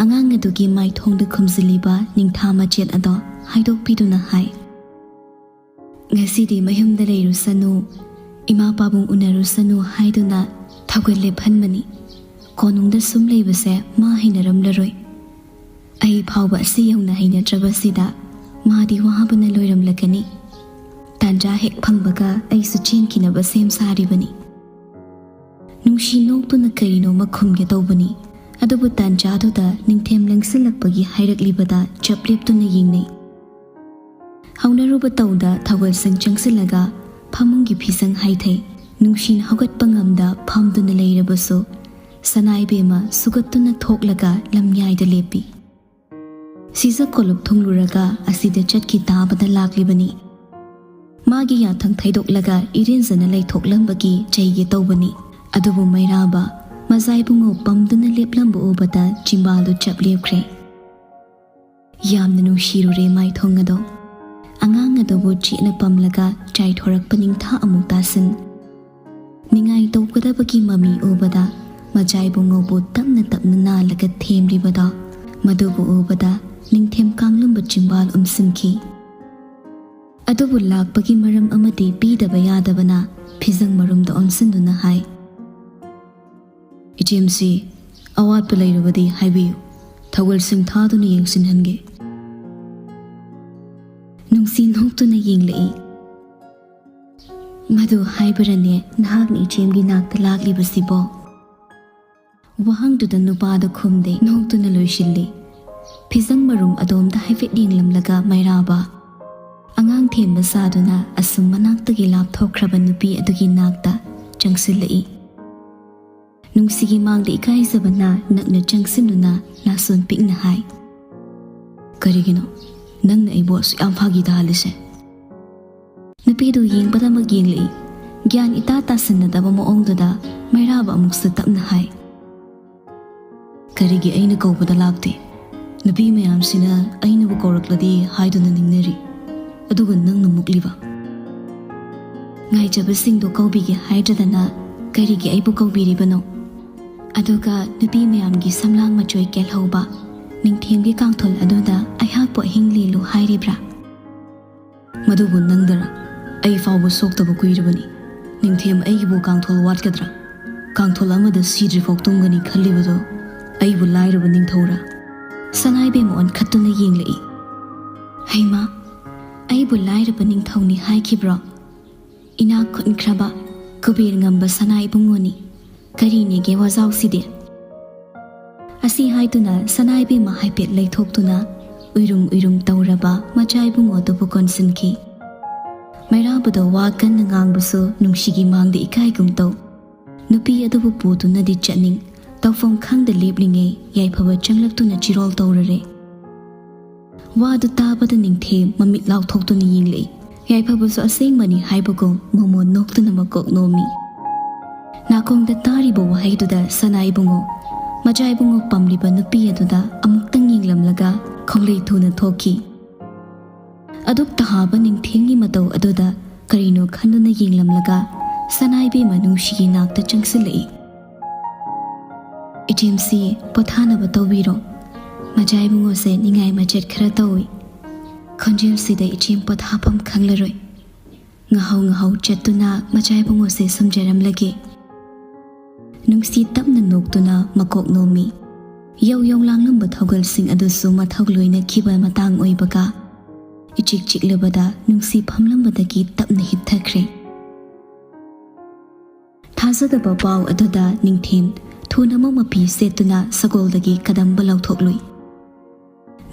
ꯑꯉꯥꯡ ꯑꯗꯨꯒꯤ ꯃꯥꯏꯊꯣꯡꯗ ꯈꯨꯝꯖꯤꯜꯂꯤꯕ ꯅꯤꯡꯊꯥ ꯃꯆꯦꯠ ꯑꯗꯣ ꯍꯥꯏꯗꯣꯛꯄꯤꯗꯨꯅ ꯍꯥꯏ, "ꯉꯁꯤꯗꯤ ꯃꯌꯨꯝꯗ ꯂꯩꯔꯨꯁꯅꯨ, ꯏꯃꯥ ꯄꯥꯕꯨꯡ ꯎꯅꯔꯨꯁꯅꯨ ꯍꯥꯏꯗꯨꯅ ꯊꯧꯒꯜ ꯂꯦꯞꯍꯟꯕꯅꯤ꯫ ꯀꯣꯅꯨꯡꯗ ꯁꯨꯝ ꯂꯩꯕꯁꯦ ꯃꯥ ꯍꯩꯅꯔꯝꯂꯔꯣꯏ꯫ ꯑꯩ ꯐꯥꯎꯕ ꯑꯁꯤ ꯌꯧꯅ ꯍꯩꯅꯗ꯭ꯔꯕꯁꯤꯗ ꯃꯥꯗꯤ ꯋꯥꯕꯅ ꯂꯣꯏꯔꯝꯂꯒꯅꯤ꯫ ꯇꯥꯟꯖꯥ ꯍꯦꯛ ꯐꯪꯕꯒ ꯑꯩꯁꯨ ꯆꯦꯟꯈꯤꯅꯕ ꯁꯦꯝ ꯁꯥꯔꯤꯕꯅꯤ"꯫ ꯅꯨꯡꯁꯤ ꯅꯣꯛꯇꯨꯅ ꯀꯔꯤꯅꯣꯃ ꯈꯨꯝꯒꯦ ꯇꯧꯕꯅꯤ, ꯑꯗꯨꯕꯨ ꯇꯥꯟꯖꯥꯗꯨꯗ ꯅꯤꯡꯊꯦꯝ ꯂꯦꯡꯁꯤꯜꯂꯛꯄꯒꯤ ꯍꯥꯏꯔꯛꯂꯤꯕꯗ ꯆꯞ ꯂꯦꯞꯇꯨꯅ ꯌꯦꯡꯅꯩ꯫ ꯍꯧꯅꯔꯨꯕ ꯇꯧꯗ ꯊꯧꯒꯜꯁꯪ ꯆꯪꯁꯤꯜꯂꯒ ꯐꯃꯨꯡꯒꯤ ꯐꯤꯁꯪ ꯍꯥꯏꯊꯩ꯫ ꯅꯨꯡꯁꯤꯅ ꯍꯧꯒꯠꯄ ꯉꯝꯗ ꯐꯝꯗꯨꯅ ꯂꯩꯔꯕꯁꯨ, ꯁꯅꯥ ꯏꯕꯦꯝꯃ ꯁꯨꯒꯠꯇꯨꯅ ꯊꯣꯛꯂꯒ ꯂꯝꯌꯥꯏꯗ ꯂꯦꯞꯄꯤ꯫ ꯁꯤꯖ ꯀꯣꯂꯨꯞ ꯊꯨꯡꯂꯨꯔꯒ ꯑꯁꯤꯗ ꯆꯠꯈꯤ ꯇꯥꯕꯗ ꯂꯥꯛꯂꯤꯕꯅꯤ꯫ ꯃꯥꯒꯤ ꯌꯥꯊꯪ ꯊꯩꯗꯣꯛꯂꯒ ꯏꯔꯦꯟꯖꯅ ꯂꯩꯊꯣꯛꯂꯝꯕꯒꯤ ꯆꯩꯒꯦ ꯇꯧꯕꯅꯤ꯫ ꯑꯗꯨꯕꯨ ꯃꯩꯔꯥꯕ, ꯃꯖꯥꯏꯕꯨꯡꯉꯣ ꯄꯝꯗꯨꯅ ꯂꯦꯞꯂꯝꯕ ꯎꯕꯗ ꯆꯤꯝꯕꯥꯜꯗꯨ ꯆꯞ ꯂꯦꯞꯈ꯭ꯔꯦ꯫ ꯌꯥꯝꯅ ꯅꯨꯡꯁꯤꯔꯨꯔꯦ ꯃꯥꯏꯊꯣꯡ ꯑꯗꯣ꯫ ꯑꯉꯥꯡ ꯑꯗꯨꯕꯨ ꯆꯦꯠꯅ ꯄꯝꯂꯒ ꯆꯥꯏꯊꯣꯔꯛꯄ ꯅꯤꯡꯊꯥ ꯑꯃꯨꯛ ꯇꯥꯁꯤꯟ꯫ ꯅꯤꯡꯉꯥꯏ ꯇꯧꯒꯗꯕꯒꯤ ꯃꯃꯤ ꯎꯕꯗ ꯃꯆꯥ ꯏꯕꯨꯡꯉꯣꯕꯨ ꯇꯞꯅ ꯇꯞꯅ ꯅꯥꯜꯂꯒ ꯊꯦꯝꯂꯤꯕꯗꯣ, ꯃꯗꯨꯕꯨ ꯎꯕꯗ ꯅꯤꯡꯊꯦꯝ ꯀꯥꯡꯂꯨꯝꯕ ꯆꯤꯝꯕꯥꯜ ꯎꯝꯁꯤꯟꯈꯤ꯫ ꯑꯗꯨꯕꯨ ꯂꯥꯛꯄꯒꯤ ꯃꯔꯝ ꯑꯃꯗꯤ ꯄꯤꯗꯕ ꯌꯥꯗꯕꯅ ꯐꯤꯖꯪ ꯃꯔꯨꯝꯗ ꯑꯣꯟꯁꯤꯟꯗꯨꯅ ꯍꯥꯏ, "ꯏꯆꯦꯝꯁꯤ, ꯑꯋꯥꯠꯄ ꯂꯩꯔꯕꯗꯤ ꯍꯥꯏꯕꯤꯌꯨ, ꯊꯧꯒꯜꯁꯤꯡ ꯊꯥꯗꯨꯅ ꯌꯦꯡꯁꯤꯟꯍꯟꯒꯦ꯫" ꯅꯨꯡꯁꯤ ꯅꯣꯛꯇꯨꯅ ꯌꯦꯡꯂꯛꯏ꯫ "ꯃꯗꯨ ꯍꯥꯏꯕꯔꯅꯦ ꯅꯍꯥꯛꯅ ꯏꯆꯦꯝꯒꯤ ꯅꯥꯛꯇ ꯂꯥꯛꯂꯤꯕꯁꯤꯕꯣ?" ꯋꯥꯍꯪꯗꯨꯗ ꯅꯨꯄꯥꯗꯨ ꯈꯨꯝꯗꯦ, ꯅꯣꯛꯇꯨꯅ ꯂꯣꯏꯁꯤꯜꯂꯤ꯫ ꯐꯤꯖꯪ ꯃꯔꯨꯝ ꯑꯗꯣꯝꯗ ꯍꯥꯏꯐꯦꯠ ꯌꯦꯡꯂꯝꯂꯒ ꯃꯩꯔꯥꯕ ꯑꯉꯥꯡ ꯊꯦꯝꯕ ꯁꯥꯗꯨꯅ ꯑꯁꯨꯝ ꯃꯅꯥꯛꯇꯒꯤ ꯂꯥꯞꯊꯣꯛꯈ꯭ꯔꯕ ꯅꯨꯄꯤ ꯑꯗꯨꯒꯤ ꯅꯥꯛꯇ ꯆꯪꯁꯤꯜꯂꯛꯏ꯫ ꯅꯨꯡꯁꯤꯒꯤ ꯃꯥꯡꯗ ꯏꯀꯥꯏꯖꯕꯅ ꯅꯛꯅ ꯆꯪꯁꯤꯟꯗꯨꯅ ꯅꯥꯁꯣꯟ ꯄꯤꯛꯅ ꯍꯥꯏ, "ꯀꯔꯤꯒꯤꯅꯣ ꯅꯪꯅ ꯑꯩꯕꯨ ꯑꯁꯨꯛ ꯌꯥꯝ ꯐꯥꯒꯤ ꯇꯥꯍꯜꯂꯤꯁꯦ?" ꯅꯨꯄꯤꯗꯨ ꯌꯦꯡꯕꯗꯃꯛ ꯌꯦꯡꯂꯛꯏ꯫ ꯒ꯭ꯌꯥꯟ ꯏꯇꯥ ꯇꯥꯁꯤꯟꯅꯗꯕ ꯃꯑꯣꯡꯗꯨꯗ ꯃꯩꯔꯥꯕ ꯑꯃꯨꯛꯁꯨ ꯇꯞꯅ ꯍꯥꯏ, "ꯀꯔꯤꯒꯤ ꯑꯩꯅ ꯀꯧꯕꯗ ꯂꯥꯛꯇꯦ? ꯅꯨꯄꯤ ꯃꯌꯥꯝꯁꯤꯅ ꯑꯩꯅꯕꯨ ꯀꯧꯔꯛꯂꯗꯤ ꯍꯥꯏꯗꯨꯅ ꯅꯤꯡꯅꯔꯤ, ꯑꯗꯨꯒ ꯅꯪꯅ ꯃꯨꯛꯂꯤꯕ?" ꯉꯥꯏꯖꯕꯁꯤꯡꯗꯣ ꯀꯧꯕꯤꯒꯦ ꯍꯥꯏꯗ꯭ꯔꯗꯅ ꯀꯔꯤꯒꯤ ꯑꯩꯕꯨ ꯀꯧꯕꯤꯔꯤꯕꯅꯣ? ꯑꯗꯨꯒ ꯅꯨꯄꯤ ꯃꯌꯥꯝꯒꯤ ꯁꯝꯂꯥꯡ ꯃꯆꯣꯏ ꯀꯦꯜꯍꯧꯕ ꯅꯤꯡꯊꯦꯝꯒꯤ ꯀꯥꯡꯊꯣꯜ ꯑꯗꯨꯗ ꯑꯩꯍꯥꯛꯄꯨ ꯑꯍꯤꯡ ꯂꯦꯜꯂꯨ ꯍꯥꯏꯔꯤꯕ꯭ꯔꯥ? ꯃꯗꯨꯕꯨ ꯅꯪꯗꯔ? ꯑꯩ ꯐꯥꯎꯕ ꯁꯣꯛꯇꯕ ꯀꯨꯏꯔꯕꯅꯤ꯫ ꯅꯤꯡꯊꯦꯝ ꯑꯩꯒꯤꯕꯨ ꯀꯥꯡꯊꯣꯜ ꯋꯥꯠꯀꯗ꯭ꯔꯥ? ꯀꯥꯡꯊꯣꯜ ꯑꯃꯗ ꯁꯤꯗ꯭ꯔꯤꯐꯥꯎ ꯇꯨꯝꯒꯅꯤ ꯈꯜꯂꯤꯕꯗꯣ ꯑꯩꯕꯨ ꯂꯥꯏꯔꯕ ꯅꯤꯡꯊꯧꯔꯥ? ꯁꯅꯥꯏꯕꯦꯝꯃ ꯑꯣꯟꯈꯠꯇꯨꯅ ꯌꯦꯡꯂꯛꯏ꯫ "ꯍꯩꯃꯥ, ꯑꯩꯕꯨ ꯂꯥꯏꯔꯕ ꯅꯤꯡꯊꯧꯅꯤ ꯍꯥꯏꯈꯤꯕ꯭ꯔꯣ? ꯏꯅꯥꯛ ꯈꯨꯟꯈ꯭ꯔꯕ ꯀꯨꯕꯦꯔ ꯉꯝꯕ ꯁꯅꯥ ꯏꯕꯨꯡꯉꯣꯅꯤ꯫ ꯀꯔꯤꯅꯦꯒꯦ ꯋꯥꯖꯥꯎꯁꯤꯗꯤ?" ꯑꯁꯤ ꯍꯥꯏꯗꯨꯅ ꯁꯅꯥ ꯏꯕꯦꯝꯃ ꯍꯥꯏꯐꯦꯠ ꯂꯩꯊꯣꯛꯇꯨꯅ ꯎꯏꯔꯨꯝ ꯎꯏꯔꯨꯝ ꯇꯧꯔꯕ ꯃꯆꯥ ꯏꯕꯨꯡꯉꯣ ꯑꯗꯨꯕꯨ ꯀꯣꯟꯁꯤꯟꯈꯤ꯫ ꯃꯩꯔꯥꯕꯗ ꯋꯥ ꯀꯟꯅ ꯉꯥꯡꯕꯁꯨ ꯅꯨꯡꯁꯤꯒꯤ ꯃꯥꯡꯗ ꯏꯀꯥꯏꯒꯨꯝ ꯇꯧ꯫ ꯅꯨꯄꯤ ꯑꯗꯨꯕꯨ ꯄꯨꯗꯨꯅꯗꯤ ꯆꯠꯅꯤꯡ, ꯇꯧꯐꯝ ꯈꯪꯗ ꯂꯦꯞꯂꯤꯉꯩ ꯌꯥꯏꯐꯕ ꯆꯪꯂꯛꯇꯨꯅ ꯆꯤꯔꯣꯜ ꯇꯧꯔꯔꯦ꯫ ꯋꯥꯗꯨ ꯇꯥꯕꯗ ꯅꯤꯡꯊꯦꯝ ꯃꯃꯤꯠ ꯂꯥꯎꯊꯣꯛꯇꯨꯅ ꯌꯦꯡꯂꯛꯏ꯫ ꯌꯥꯏꯐꯕꯁꯨ ꯑꯁꯦꯡꯕꯅꯤ ꯍꯥꯏꯕꯒꯨꯝ ꯃꯣꯃꯣꯟ ꯅꯣꯛꯇꯨꯅ ꯃꯀꯣꯛ ꯅꯣꯝꯃꯤ꯫ ꯅꯥꯀꯣꯡꯗ ꯇꯥꯔꯤꯕ ꯋꯥꯍꯩꯗꯨꯗ ꯁꯅꯥ ꯏꯕꯨꯡꯉꯣ, ꯃꯆꯥ ꯏꯕꯨꯡꯉꯣ ꯄꯝꯂꯤꯕ ꯅꯨꯄꯤ ꯑꯗꯨꯗ ꯑꯃꯨꯛꯇꯪ ꯌꯦꯡꯂꯝꯂꯒ ꯈꯣꯡꯂꯩ ꯊꯨꯅ ꯊꯣꯛꯈꯤ꯫ ꯑꯗꯨꯛ ꯇꯍꯥꯕ ꯅꯤꯡꯊꯦꯝꯒꯤ ꯃꯇꯧ ꯑꯗꯨꯗ ꯀꯔꯤꯅꯣ ꯈꯟꯗꯨꯅ ꯌꯦꯡꯂꯝꯂꯒ ꯁꯅꯥꯏꯕꯦꯝꯃ ꯅꯨꯡꯁꯤꯒꯤ ꯅꯥꯛꯇ ꯆꯪꯁꯤꯜꯂꯛꯏ꯫ "ꯏꯆꯦꯝꯁꯤ ꯄꯣꯊꯥꯅꯕ ꯇꯧꯕꯤꯔꯣ꯫ ꯃꯆꯥ ꯏꯕꯨꯡꯉꯣꯁꯦ ꯅꯤꯡꯉꯥꯏ ꯃꯆꯦꯠ ꯈꯔ ꯇꯧꯏ꯫ ꯈꯣꯟꯖꯦꯜꯁꯤꯗ ꯏꯆꯦꯝ ꯄꯣꯊꯥꯐꯝ ꯈꯪꯂꯔꯣꯏ꯫" ꯉꯥꯍꯧ ꯉꯥꯍꯧ ꯆꯠꯇꯨꯅ ꯃꯆꯥ ꯏꯕꯨꯡꯉꯣꯁꯦ ꯁꯨꯝꯖꯔꯝꯂꯒꯦ꯫ ꯅꯨꯡꯁꯤ ꯇꯞꯅ ꯅꯣꯛꯇꯨꯅ ꯃꯀꯣꯛ ꯅꯣꯝꯃꯤ꯫ ꯌꯧ ꯌꯧ ꯂꯥꯡꯂꯝꯕ ꯊꯧꯒꯜꯁꯤꯡ ꯑꯗꯨꯁꯨ ꯃꯊꯧ ꯂꯣꯏꯅꯈꯤꯕ ꯃꯇꯥꯡ ꯑꯣꯏꯕꯒ, ꯏꯆꯤꯛ ꯆꯤꯛꯂꯕꯗ ꯅꯨꯡꯁꯤ ꯐꯝꯂꯝꯕꯗꯒꯤ ꯇꯞꯅ ꯍꯤꯞꯊꯈ꯭ꯔꯦ꯫ ꯊꯥꯖꯗꯕ ꯄꯥꯎ ꯑꯗꯨꯗ ꯅꯤꯡꯊꯦꯝ ꯊꯨꯅꯃꯛ ꯃꯐꯤ ꯁꯦꯠꯇꯨꯅ ꯁꯒꯣꯜꯗꯒꯤ ꯀꯗꯝꯕ ꯂꯧꯊꯣꯛꯂꯨꯏ꯫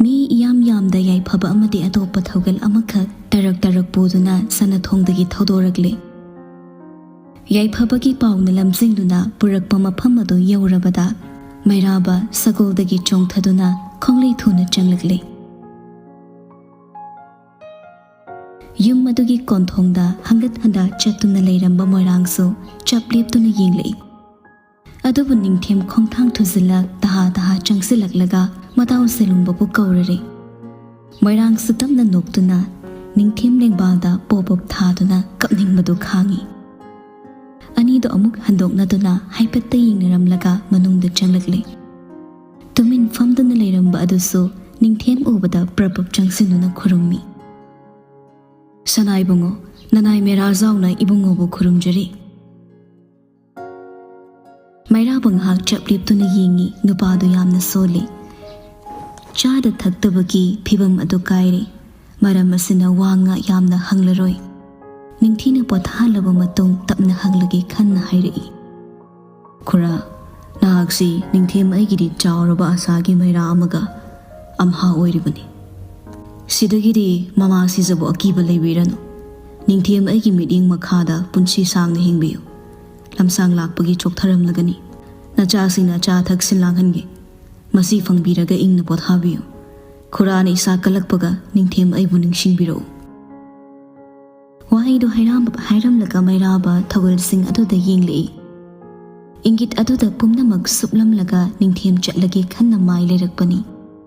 ꯃꯤ ꯏꯌꯥꯝ ꯌꯥꯝꯗ ꯌꯥꯏꯐꯕ ꯑꯃꯗꯤ ꯑꯇꯣꯞꯄ ꯊꯧꯒꯜ ꯑꯃꯈꯛ ꯇꯔꯛ ꯇꯔꯛ ꯄꯨꯗꯨꯅ ꯁꯅꯥꯊꯣꯡꯗꯒꯤ ꯊꯧꯗꯣꯔꯛꯂꯦ꯫ ꯌꯥꯏꯐꯕꯒꯤ ꯄꯥꯎꯅ ꯂꯝꯖꯤꯡꯗꯨꯅ ꯄꯨꯔꯛꯄ ꯃꯐꯝ ꯑꯗꯨ ꯌꯧꯔꯕꯗ, ꯃꯩꯔꯥꯕ ꯁꯒꯣꯜꯗꯒꯤ ꯆꯣꯡꯊꯗꯨꯅ ꯈꯣꯡꯂꯩ ꯊꯨꯅ ꯆꯪꯂꯛꯂꯦ꯫ ꯌꯨꯝ ꯑꯗꯨꯒꯤ ꯀꯣꯟꯊꯣꯡꯗ ꯍꯪꯒꯠ ꯍꯟꯗ ꯆꯠꯇꯨꯅ ꯂꯩꯔꯝꯕ ꯃꯣꯏꯔꯥꯡꯁꯨ ꯆꯞ ꯂꯦꯞꯇꯨꯅ ꯌꯦꯡꯂꯛꯏ꯫ ꯑꯗꯨꯕꯨ ꯅꯤꯡꯊꯦꯝ ꯈꯣꯡꯊꯥꯡ ꯊꯨꯖꯤꯜꯂꯛ ꯇꯍꯥ ꯇꯍꯥ ꯆꯪꯁꯤꯜꯂꯛꯂꯒ ꯃꯇꯥꯎ ꯁꯦꯂꯨꯡꯕꯕꯨ ꯀꯧꯔꯔꯦ꯫ ꯃꯣꯏꯔꯥꯡꯁꯨ ꯇꯞꯅ ꯅꯣꯛꯇꯨꯅ ꯅꯤꯡꯊꯦꯝ ꯂꯦꯡꯕꯥꯜꯗ ꯄꯣꯞ ꯄꯣꯞ ꯊꯥꯗꯨꯅ ꯀꯞꯅꯤꯡꯕꯗꯨ ꯈꯥꯡꯏ꯫ ꯑꯅꯤꯗꯨ ꯑꯃꯨꯛ ꯍꯟꯗꯣꯛꯅꯗꯨꯅ ꯍꯥꯏꯐꯦꯠꯇ ꯌꯦꯡꯅꯔꯝꯂꯒ ꯃꯅꯨꯡꯗ ꯆꯪꯂꯛꯂꯦ꯫ ꯇꯨꯃꯤꯟ ꯐꯝꯗꯨꯅ ꯂꯩꯔꯝꯕ ꯑꯗꯨꯁꯨ ꯅꯤꯡꯊꯦꯝ ꯎꯕꯗ ꯄ꯭ꯔꯞ ꯄ꯭ꯔꯞ ꯆꯪꯁꯤꯟꯗꯨꯅ ꯈꯨꯔꯨꯝꯃꯤ꯫ "ꯁꯅꯥ ꯏꯕꯨꯡꯉꯣ, ꯅꯅꯥꯏ ꯃꯦꯔꯥ ꯖꯥꯎꯅ ꯏꯕꯨꯡꯉꯣꯕꯨ ꯈꯨꯔꯨꯝꯖꯔꯤ꯫" ꯃꯩꯔꯥꯕ ꯉꯥꯏꯍꯥꯛ ꯆꯞ ꯂꯦꯞꯇꯨꯅ ꯌꯦꯡꯉꯤ꯫ ꯅꯨꯄꯥꯗꯨ ꯌꯥꯝꯅ ꯁꯣꯜꯂꯤ꯫ ꯆꯥꯗ ꯊꯛꯇꯕꯒꯤ ꯐꯤꯕꯝ ꯑꯗꯨ ꯀꯥꯏꯔꯦ꯫ ꯃꯔꯝ ꯑꯁꯤꯅ ꯋꯥ ꯉꯥ ꯌꯥꯝꯅ ꯍꯪꯂꯔꯣꯏ꯫ ꯅꯤꯡꯊꯤꯅ ꯄꯣꯊꯥꯍꯜꯂꯕ ꯃꯇꯨꯡ ꯇꯞꯅ ꯍꯪꯂꯒꯦ ꯈꯟꯅ ꯍꯥꯏꯔꯛꯏ꯫ "ꯈꯨꯔꯥ, ꯅꯍꯥꯛꯁꯤ ꯅꯤꯡꯊꯦꯝ ꯑꯩꯒꯤꯗꯤ ꯆꯥꯎꯔꯕ ꯑꯁꯥꯒꯤ ꯃꯩꯔꯥ ꯑꯃꯒ ꯑꯝꯍꯥ ꯑꯣꯏꯔꯤꯕꯅꯤ꯫ ꯁꯤꯗꯒꯤꯗꯤ ꯃꯃꯥ ꯁꯤꯖꯕꯨ ꯑꯀꯤꯕ ꯂꯩꯕꯤꯔꯅꯨ꯫ ꯅꯤꯡꯊꯦꯝ ꯑꯩꯒꯤ ꯃꯤꯠꯌꯦꯡ ꯃꯈꯥꯗ ꯄꯨꯟꯁꯤ ꯁꯥꯡꯅ ꯍꯤꯡꯕꯤꯌꯨ꯫ ꯂꯝꯁꯥꯡ ꯂꯥꯛꯄꯒꯤ ꯆꯣꯛꯊꯔꯝꯂꯒꯅꯤ꯫ ꯅꯆꯥꯁꯤꯡꯅ ꯑꯆꯥ ꯑꯊꯛ ꯁꯤꯟ ꯂꯥꯡꯍꯟꯒꯦ꯫ ꯃꯁꯤ ꯐꯪꯕꯤꯔꯒ ꯏꯪꯅ ꯄꯣꯊꯥꯕꯤꯌꯨ꯫ ꯈꯨꯔꯥꯅ ꯏꯁꯥ ꯀꯜꯂꯛꯄꯒ ꯅꯤꯡꯊꯦꯝ ꯑꯩꯕꯨ ꯅꯤꯡꯁꯤꯡꯕꯤꯔꯛꯎ꯫" ꯋꯥꯍꯩꯗꯨ ꯍꯥꯏꯔꯝ-, ꯍꯥꯏꯔꯝꯂꯒ ꯃꯩꯔꯥꯕ ꯊꯧꯒꯜꯁꯤꯡ ꯑꯗꯨꯗ ꯌꯦꯡꯂꯛꯏ꯫ ꯏꯪꯒꯤꯠ ꯑꯗꯨꯗ ꯄꯨꯝꯅꯃꯛ ꯁꯨꯞꯂꯝꯂꯒ ꯅꯤꯡꯊꯦꯝ ꯆꯠꯂꯒꯦ ꯈꯟꯅ ꯃꯥꯏ ꯂꯩꯔꯛꯄꯅꯤ꯫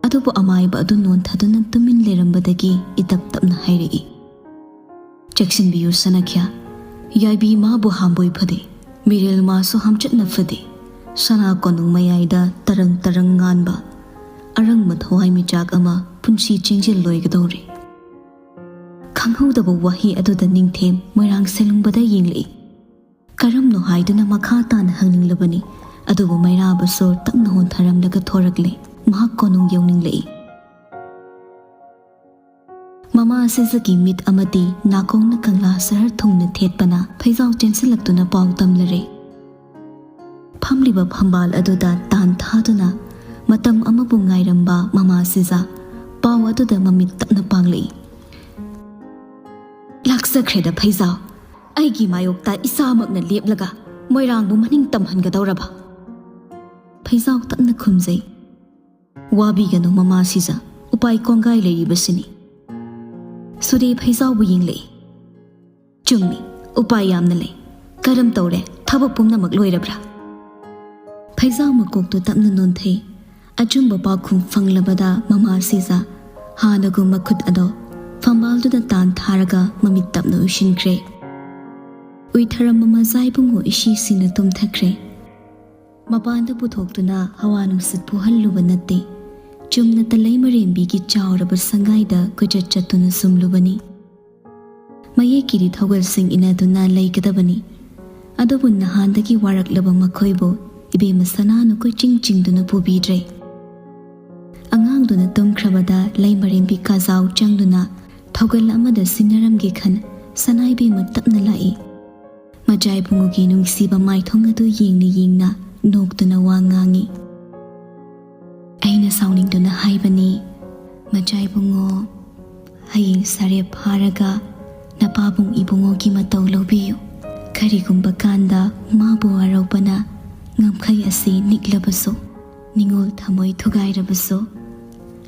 ꯑꯗꯨꯕꯨ ꯑꯃꯥꯏꯕ ꯑꯗꯨ ꯅꯣꯟꯊꯗꯨꯅ ꯇꯨꯃꯤꯟ ꯂꯩꯔꯝꯕꯗꯒꯤ ꯏꯇꯞ ꯇꯞꯅ ꯍꯥꯏꯔꯛꯏ, "ꯆꯦꯛꯁꯤꯟꯕꯤꯌꯨ ꯁꯅꯥꯈ꯭ꯌꯥ, ꯌꯥꯏꯕꯤ ꯃꯥꯕꯨ ꯍꯥꯝꯕꯣꯏ ꯐꯗꯦ, ꯃꯤꯔꯦꯜ ꯃꯥꯁꯨ ꯍꯥꯝꯆꯠꯅ ꯐꯗꯦ꯫ ꯁꯅꯥ ꯀꯣꯅꯨꯡ ꯃꯌꯥꯏꯗ ꯇꯔꯪ ꯇꯔꯪ ꯉꯥꯟꯕ ꯑꯔꯪꯕ ꯊꯋꯥꯏ ꯃꯤꯆꯥꯛ ꯑꯃ ꯄꯨꯟꯁꯤ ꯆꯦꯟꯖꯤꯜꯂꯣꯏꯒꯗꯧꯔꯦ"꯫ ꯈꯪꯍꯧꯗꯕ ꯋꯥꯍꯩ ꯑꯗꯨꯗ ꯅꯤꯡꯊꯦꯝ ꯃꯣꯏꯔꯥꯡ ꯁꯦꯂꯨꯡꯕꯗ ꯌꯦꯡꯂꯛꯏ꯫ ꯀꯔꯝꯅꯣ ꯍꯥꯏꯗꯨꯅ ꯃꯈꯥ ꯇꯥꯅ ꯍꯪꯅꯤꯡꯂꯕꯅꯤ, ꯑꯗꯨꯕꯨ ꯃꯩꯔꯥꯕ ꯁꯣꯔ ꯇꯞꯅ ꯍꯣꯟꯊꯔꯝꯂꯒ ꯊꯣꯔꯛꯂꯦ꯫ ꯃꯍꯥꯛ ꯀꯣꯅꯨꯡ ꯌꯧꯅꯤꯡꯂꯛꯏ꯫ ꯃꯃꯥ ꯁꯤꯖꯒꯤ ꯃꯤꯠ ꯑꯃꯗꯤ ꯅꯥꯀꯣꯡꯅ ꯀꯪꯂꯥ ꯁꯍꯔ ꯊꯨꯡꯅ ꯊꯦꯠꯄꯅ ꯐꯩꯖꯥꯎ ꯆꯦꯟꯁꯤꯜꯂꯛꯇꯨꯅ ꯄꯥꯎ ꯇꯝꯂꯔꯦ꯫ ꯐꯝꯂꯤꯕ ꯐꯝꯕꯥꯜ ꯑꯗꯨꯗ ꯇꯥꯟ ꯊꯥꯗꯨꯅ ꯃꯇꯝ ꯑꯃꯕꯨ ꯉꯥꯏꯔꯝꯕ ꯃꯃꯥ ꯁꯤꯖ ꯄꯥꯎ ꯑꯗꯨꯗ ꯃꯃꯤꯠ ꯇꯞꯅ ꯄꯥꯡꯂꯛꯏ꯫ "ꯂꯥꯛꯆꯈ꯭ꯔꯦꯗ ꯐꯩꯖꯥꯎ, ꯑꯩꯒꯤ ꯃꯥꯌꯣꯛꯇ ꯏꯁꯥꯃꯛꯅ ꯂꯦꯞꯂꯒ ꯃꯣꯏꯔꯥꯡꯕꯨ ꯃꯅꯤꯡ ꯇꯝꯍꯟꯒꯗꯧꯔꯕ"꯫ ꯐꯩꯖꯥꯎ ꯇꯞꯅ ꯈꯨꯝꯖꯩ꯫ "ꯋꯥꯕꯤꯒꯅꯨ ꯃꯃꯥ ꯁꯤꯖ, ꯎꯄꯥꯏ ꯀꯣꯡꯒꯥꯏ ꯂꯩꯔꯤꯕꯁꯤꯅꯤ"꯫ ꯁꯨꯔꯦ ꯐꯩꯖꯥꯎꯕꯨ ꯌꯦꯡꯂꯛꯏ꯫ "ꯆꯨꯝꯃꯤ, ꯎꯄꯥꯏ ꯌꯥꯝꯅ ꯂꯩ꯫ ꯀꯔꯝ ꯇꯧꯔꯦ, ꯊꯕꯛ ꯄꯨꯝꯅꯃꯛ ꯂꯣꯏꯔꯕ꯭ꯔꯥ?" ꯐꯩꯖꯥꯎ ꯃꯀꯣꯛꯇꯨ ꯇꯞꯅ ꯅꯣꯟꯊꯩ꯫ ꯑꯆꯨꯝꯕ ꯄꯥꯎꯈꯨꯝ ꯐꯪꯂꯕꯗ ꯃꯃꯥ ꯁꯤꯖ ꯍꯥꯟꯅꯒꯨꯝ ꯃꯈꯨꯠ ꯑꯗꯣ ꯐꯝꯕꯥꯜꯗꯨꯗ ꯇꯥꯟ ꯊꯥꯔꯒ ꯃꯃꯤꯠ ꯇꯞꯅ ꯎꯏꯁꯤꯟꯈ꯭ꯔꯦ꯫ ꯎꯏꯊꯔꯝꯕ ꯃꯖꯥ ꯏꯕꯨꯡꯉꯣ ꯏꯁꯤ ꯁꯤꯅ ꯇꯨꯝꯊꯈ꯭ꯔꯦ꯫ ꯃꯄꯥꯟꯗ ꯄꯨꯊꯣꯛꯇꯨꯅ ꯍꯋꯥ ꯅꯨꯡꯁꯤꯠ ꯐꯨꯍꯜꯂꯨꯕ ꯅꯠꯇꯦ꯫ ꯆꯨꯝꯅꯇ ꯂꯩꯃꯔꯦꯝꯕꯤꯒꯤ ꯆꯥꯎꯔꯕ ꯁꯪꯒꯥꯏꯗ ꯀꯣꯏꯆꯠ ꯆꯠꯇꯨꯅ ꯁꯨꯝꯂꯨꯕꯅꯤ꯫ ꯃꯌꯦꯛꯀꯤꯗꯤ ꯊꯧꯒꯜꯁꯤꯡ ꯏꯅꯗꯨꯅ ꯂꯩꯒꯗꯕꯅꯤ꯫ ꯑꯗꯨꯕꯨ ꯅꯍꯥꯟꯗꯒꯤ ꯋꯥꯔꯛꯂꯕ ꯃꯈꯣꯏꯕꯨ ꯏꯕꯦꯝꯃ ꯁꯅꯥꯅ ꯀꯣꯏꯆꯤꯡ ꯆꯤꯡꯗꯨꯅ ꯄꯨꯕꯤꯗ꯭ꯔꯦ꯫ ꯑꯉꯥꯡꯗꯨꯅ ꯇꯨꯝꯈ꯭ꯔꯕꯗ ꯂꯩꯃꯔꯦꯝꯕꯤ ꯀꯥꯖꯥꯎ ꯆꯪꯗꯨꯅ ꯊꯧꯒꯜ ꯑꯃꯗ ꯁꯤꯟꯅꯔꯝꯒꯦ ꯈꯟ ꯁꯅꯥ ꯏꯕꯦꯝꯃ ꯇꯞꯅ ꯂꯥꯛꯏ꯫ ꯃꯆꯥ ꯏꯕꯨꯡꯉꯣꯒꯤ ꯅꯨꯡꯁꯤꯕ ꯃꯥꯏꯊꯣꯡ ꯑꯗꯨ ꯌꯦꯡꯅ ꯌꯦꯡꯅ ꯅꯣꯛꯇꯨꯅ ꯋꯥ ꯉꯥꯡꯏ꯫ ꯑꯩꯅ ꯁꯥꯎꯅꯤꯡꯗꯨꯅ ꯍꯥꯏꯕꯅꯤ, "ꯃꯆꯥ ꯏꯕꯨꯡꯉꯣ, ꯍꯌꯦꯡ ꯁꯥꯔꯦꯞ ꯐꯥꯔꯒ ꯅꯄꯥꯕꯨꯡ ꯏꯕꯨꯡꯉꯣꯒꯤ ꯃꯇꯧ ꯂꯧꯕꯤꯌꯨ꯫ ꯀꯔꯤꯒꯨꯝꯕ ꯀꯥꯟꯗ ꯃꯥꯕꯨ ꯋꯥꯔꯧꯕꯅ ꯉꯝꯈꯩ ꯑꯁꯤ ꯅꯤꯛꯂꯕꯁꯨ, ꯅꯤꯡꯉꯣꯜ ꯊꯃꯣꯏ ꯊꯨꯒꯥꯏꯔꯕꯁꯨ,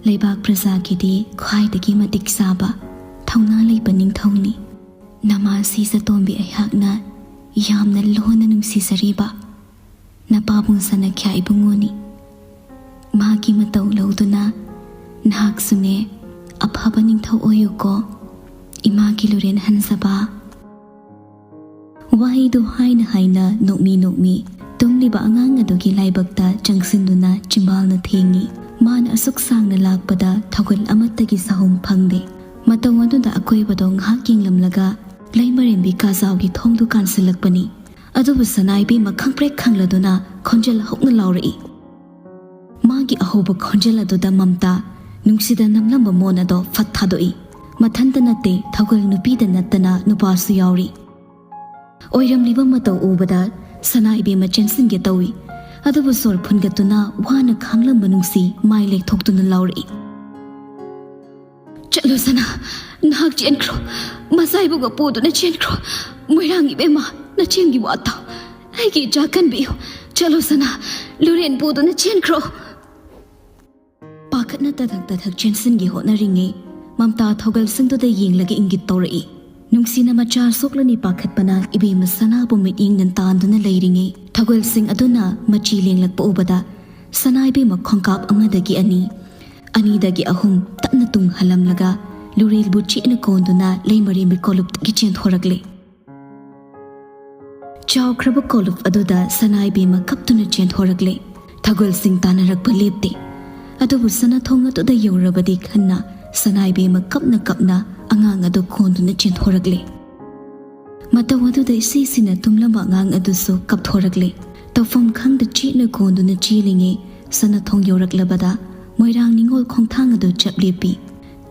ꯂꯩꯕꯥꯛ ꯄ꯭ꯔꯖꯥꯒꯤꯗꯤ ꯈ꯭ꯋꯥꯏꯗꯒꯤ ꯃꯇꯤꯛ ꯆꯥꯕ, ꯊꯧꯅꯥ ꯂꯩꯕ ꯅꯤꯡꯊꯧꯅꯤ꯫ ꯅꯃꯥ ꯁꯤꯖꯇꯣꯝꯕꯤ ꯑꯩꯍꯥꯛꯅ ꯌꯥꯝꯅ ꯂꯣꯟꯅ ꯅꯨꯡꯁꯤꯖꯔꯤꯕ ꯅꯄꯥꯕꯨꯡ ꯁꯅꯥꯈ꯭ꯌꯥ ꯏꯕꯨꯡꯉꯣꯅꯤ꯫ ꯃꯥꯒꯤ ꯃꯇꯧ ꯂꯧꯗꯨꯅ ꯅꯍꯥꯛꯁꯨꯅꯦ ꯑꯐꯕ ꯅꯤꯡꯊꯧ ꯑꯣꯏꯌꯨꯀꯣ, ꯏꯃꯥꯒꯤ ꯂꯨꯔꯦꯟ ꯍꯟꯖꯕ꯫ ꯋꯥꯍꯩꯗꯨ ꯍꯥꯏꯅ ꯍꯥꯏꯅ ꯅꯣꯛꯃꯤ ꯅꯣꯛꯃꯤ ꯇꯨꯝꯂꯤꯕ ꯑꯉꯥꯡ ꯑꯗꯨꯒꯤ ꯂꯥꯏꯕꯛꯇ ꯆꯪꯁꯤꯟꯗꯨꯅ ꯆꯤꯝꯕꯥꯜꯅ ꯊꯦꯡꯉꯤ꯫ ꯃꯥꯅ ꯑꯁꯨꯛ ꯁꯥꯡꯅ ꯂꯥꯛꯄꯗ ꯊꯧꯒꯜ ꯑꯃꯠꯇꯒꯤ ꯁꯥꯍꯨꯝ ꯐꯪꯗꯦ꯫ ꯃꯇꯧ ꯑꯗꯨꯗ ꯑꯀꯣꯏꯕꯗꯣ ꯉꯥꯏꯍꯥꯛ ꯌꯦꯡꯂꯝꯂꯒ ꯂꯩꯃꯔꯦꯝꯕꯤ ꯀꯥꯖꯥꯎꯒꯤ ꯊꯣꯡꯗꯨ ꯀꯥꯟꯁꯤꯜꯂꯛꯄꯅꯤ꯫ ꯑꯗꯨꯕꯨ ꯁꯅꯥꯏꯕꯦꯝꯃ ꯈꯪꯄ꯭ꯔꯦꯛ ꯈꯪꯂꯗꯨꯅ ꯈꯣꯟꯖꯦꯜ ꯍꯧꯅ ꯂꯥꯎꯔꯛꯏ꯫ ꯃꯥꯒꯤ ꯑꯍꯧꯕ ꯈꯣꯟꯖꯦꯜ ꯑꯗꯨꯗ ꯃꯝꯇꯥ ꯅꯨꯡꯁꯤꯗ ꯅꯝꯂꯝꯕ ꯃꯣꯟ ꯑꯗꯣ ꯐꯠ ꯊꯥꯗꯣꯛꯏ꯫ ꯃꯊꯟꯇ ꯅꯠꯇꯦ, ꯊꯧꯒꯜ ꯅꯨꯄꯤꯗ ꯅꯠꯇꯅ ꯅꯨꯄꯥꯁꯨ ꯌꯥꯎꯔꯤ꯫ ꯑꯣꯏꯔꯝꯂꯤꯕ ꯃꯇꯧ ꯎꯕꯗ ꯁꯅꯥꯏꯕꯦꯝꯃ ꯆꯦꯟꯁꯤꯟꯒꯦ ꯇꯧꯏ꯫ ꯑꯗꯨꯕꯨ ꯁꯣꯔ ꯐꯨꯟꯒꯠꯇꯨꯅ ꯋꯥꯅ ꯈꯥꯡꯂꯝꯕ ꯅꯨꯡꯁꯤ ꯃꯥꯏ ꯂꯩꯊꯣꯛꯇꯨꯅ ꯂꯥꯎꯔꯛꯏ꯫ "ꯆꯠꯂꯣ ꯁꯅꯥ, ꯅꯍꯥꯛ ꯆꯦꯟꯈ꯭ꯔꯣ꯫ ꯃꯆꯥꯏꯕꯨꯒ ꯄꯨꯗꯨꯅ ꯆꯦꯟꯈ꯭ꯔꯣ꯫ ꯃꯣꯏꯔꯥꯡ ꯏꯕꯦꯝꯃ, ꯅꯆꯦꯝꯒꯤ ꯋꯥ ꯇꯥꯎ꯫ ꯑꯩꯒꯤ ꯏꯆꯥ ꯀꯟꯕꯤꯌꯨ꯫ ꯆꯠꯂꯣ ꯁꯅꯥ, ꯂꯨꯔꯦꯟ ꯄꯨꯗꯨꯅ ꯆꯦꯟꯈ꯭ꯔꯣ꯫" ꯄꯥꯈꯠꯅ ꯇꯊꯛ ꯇꯊꯛ ꯆꯦꯟꯁꯤꯟꯒꯦ ꯍꯣꯠꯅꯔꯤꯉꯩ, ꯃꯝꯇꯥ ꯊꯧꯒꯜꯁꯤꯡꯗꯨꯗ ꯌꯦꯡꯂꯒ ꯏꯪꯒꯤꯠ ꯇꯧꯔꯛꯏ꯫ ꯅꯨꯡꯁꯤꯅ ꯃꯆꯥ ꯁꯣꯛꯂꯅꯤ ꯄꯥꯈꯠꯄꯅ ꯏꯕꯦꯝꯃ ꯁꯅꯥꯕꯨ ꯃꯤꯠꯌꯦꯡ ꯅꯟ ꯇꯥꯟꯗꯨꯅ ꯂꯩꯔꯤꯉꯩ, ꯊꯧꯒꯜꯁꯤꯡ ꯑꯗꯨꯅ ꯃꯆꯤ ꯂꯦꯡꯂꯛꯄ ꯎꯕꯗ ꯁꯅꯥ ꯏꯕꯦꯝꯃ ꯈꯣꯡꯀꯥꯞ ꯑꯃꯗꯒꯤ ꯑꯅꯤ, ꯑꯅꯤꯗꯒꯤ ꯑꯍꯨꯝ ꯇꯞꯅ ꯇꯨꯡ ꯍꯜꯂꯝꯂꯒ ꯂꯨꯔꯦꯜꯕꯨ ꯆꯦꯠꯅ ꯀꯣꯟꯗꯨꯅ ꯂꯩꯃꯔꯦꯝꯕꯤ ꯀꯣꯂꯨꯞꯇꯒꯤ ꯆꯦꯟꯊꯣꯔꯛꯂꯦ꯫ ꯆꯥꯎꯈ꯭ꯔꯕ ꯀꯣꯂꯨꯞ ꯑꯗꯨꯗ ꯁꯅꯥ ꯏꯕꯦꯝꯃ ꯀꯞꯇꯨꯅ ꯆꯦꯟꯊꯣꯔꯛꯂꯦ꯫ ꯊꯧꯒꯜꯁꯤꯡ ꯇꯥꯟꯅꯔꯛꯄ ꯂꯦꯞꯇꯦ꯫ ꯑꯗꯨꯕꯨ ꯁꯅꯥꯊꯣꯡ ꯑꯗꯨꯗ ꯌꯧꯔꯕꯗꯤ ꯈꯟꯅ ꯁꯅꯥ ꯏꯕꯦꯝꯃ ꯀꯞꯅ ꯀꯞꯅ ꯑꯉꯥꯡ ꯑꯗꯨ ꯀꯣꯟꯗꯨꯅ ꯆꯦꯟꯊꯣꯔꯛꯂꯦ꯫ ꯃꯇꯧ ꯑꯗꯨꯗ ꯏꯁꯤꯁꯤꯅ ꯇꯨꯝꯂꯝꯕ ꯑꯉꯥꯡ ꯑꯗꯨꯁꯨ ꯀꯞꯊꯣꯔꯛꯂꯦ꯫ ꯇꯧꯐꯝ ꯈꯪꯗ ꯆꯦꯠꯅ ꯀꯣꯟꯗꯨꯅ ꯆꯦꯜꯂꯤꯉꯩ ꯁꯅꯥꯊꯣꯡ ꯌꯧꯔꯛꯂꯕꯗ ꯃꯣꯏꯔꯥꯡ ꯅꯤꯉꯣꯜ ꯈꯣꯡꯊꯥꯡ ꯑꯗꯨ ꯆꯞ ꯂꯦꯞꯄꯤ꯫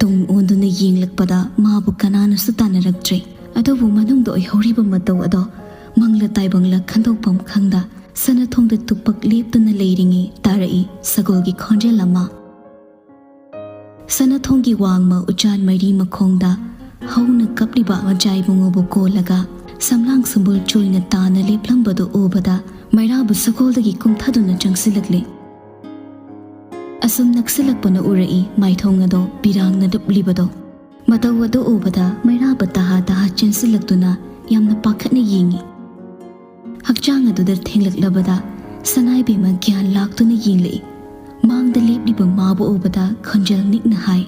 ꯇꯨꯡ ꯑꯣꯟꯗꯨꯅ ꯌꯦꯡꯂꯛꯄꯗ ꯃꯥꯕꯨ ꯀꯅꯥꯅꯁꯨ ꯇꯥꯟꯅꯔꯛꯇ꯭ꯔꯦ꯫ ꯑꯗꯨꯕꯨ ꯃꯅꯨꯡꯗ ꯑꯣꯏꯍꯧꯔꯤꯕ ꯃꯇꯧ ꯑꯗꯣ ꯃꯪꯂ ꯇꯥꯏꯕꯪꯂ ꯈꯟꯗꯣꯛꯐꯝ ꯈꯪꯗ ꯁꯅꯥꯊꯣꯡꯗ ꯇꯨꯛꯄꯛ ꯂꯦꯞꯇꯨꯅ ꯂꯩꯔꯤꯉꯩ ꯇꯥꯔꯛꯏ ꯁꯒꯣꯜꯒꯤ ꯈꯣꯟꯖꯦꯜ ꯑꯃ꯫ ꯁꯅꯥꯊꯣꯡꯒꯤ ꯋꯥꯡꯃ ꯎꯆꯥꯟ ꯃꯔꯤ ꯃꯈꯣꯡꯗ ꯍꯧꯅ ꯀꯞꯂꯤꯕ ꯃꯆꯥ ꯏꯕꯨꯡꯉꯣꯕꯨ ꯀꯣꯜꯂꯒ ꯁꯝꯂꯥꯡ ꯁꯝꯕꯨꯜ ꯆꯣꯏꯅ ꯇꯥꯅ ꯂꯦꯞꯂꯝꯕꯗꯨ ꯎꯕꯗ ꯃꯩꯔꯥꯕꯨ ꯁꯒꯣꯜꯗꯒꯤ ꯀꯨꯝꯊꯗꯨꯅ ꯆꯪꯁꯤꯜꯂꯛꯂꯦ꯫ ꯑꯁꯨꯝ ꯅꯛꯁꯤꯜꯂꯛꯄꯅ ꯎꯔꯛꯏ ꯃꯥꯏꯊꯣꯡ ꯑꯗꯣ ꯄꯤꯔꯥꯡꯅ ꯂꯨꯞꯂꯤꯕꯗꯣ꯫ ꯃꯇꯧ ꯑꯗꯨ ꯎꯕꯗ ꯃꯩꯔꯥꯕ ꯇꯍꯥ ꯇꯍꯥ ꯆꯦꯟꯁꯤꯜꯂꯛꯇꯨꯅ ꯌꯥꯝꯅ ꯄꯥꯈꯠꯅ ꯌꯦꯡꯏ꯫ ꯍꯛꯆꯥꯡ ꯑꯗꯨꯗ ꯊꯦꯡꯂꯛꯂꯕꯗ ꯁꯅꯥꯏꯕꯦꯝꯃ ꯒ꯭ꯌꯥꯟ ꯂꯥꯛꯇꯨꯅ ꯌꯦꯡꯂꯛꯏ꯫ ꯃꯥꯡꯗ ꯂꯦꯞꯂꯤꯕ ꯃꯥꯕꯨ ꯎꯕꯗ ꯈꯣꯟꯖꯦꯜ ꯅꯤꯛꯅ ꯍꯥꯏ,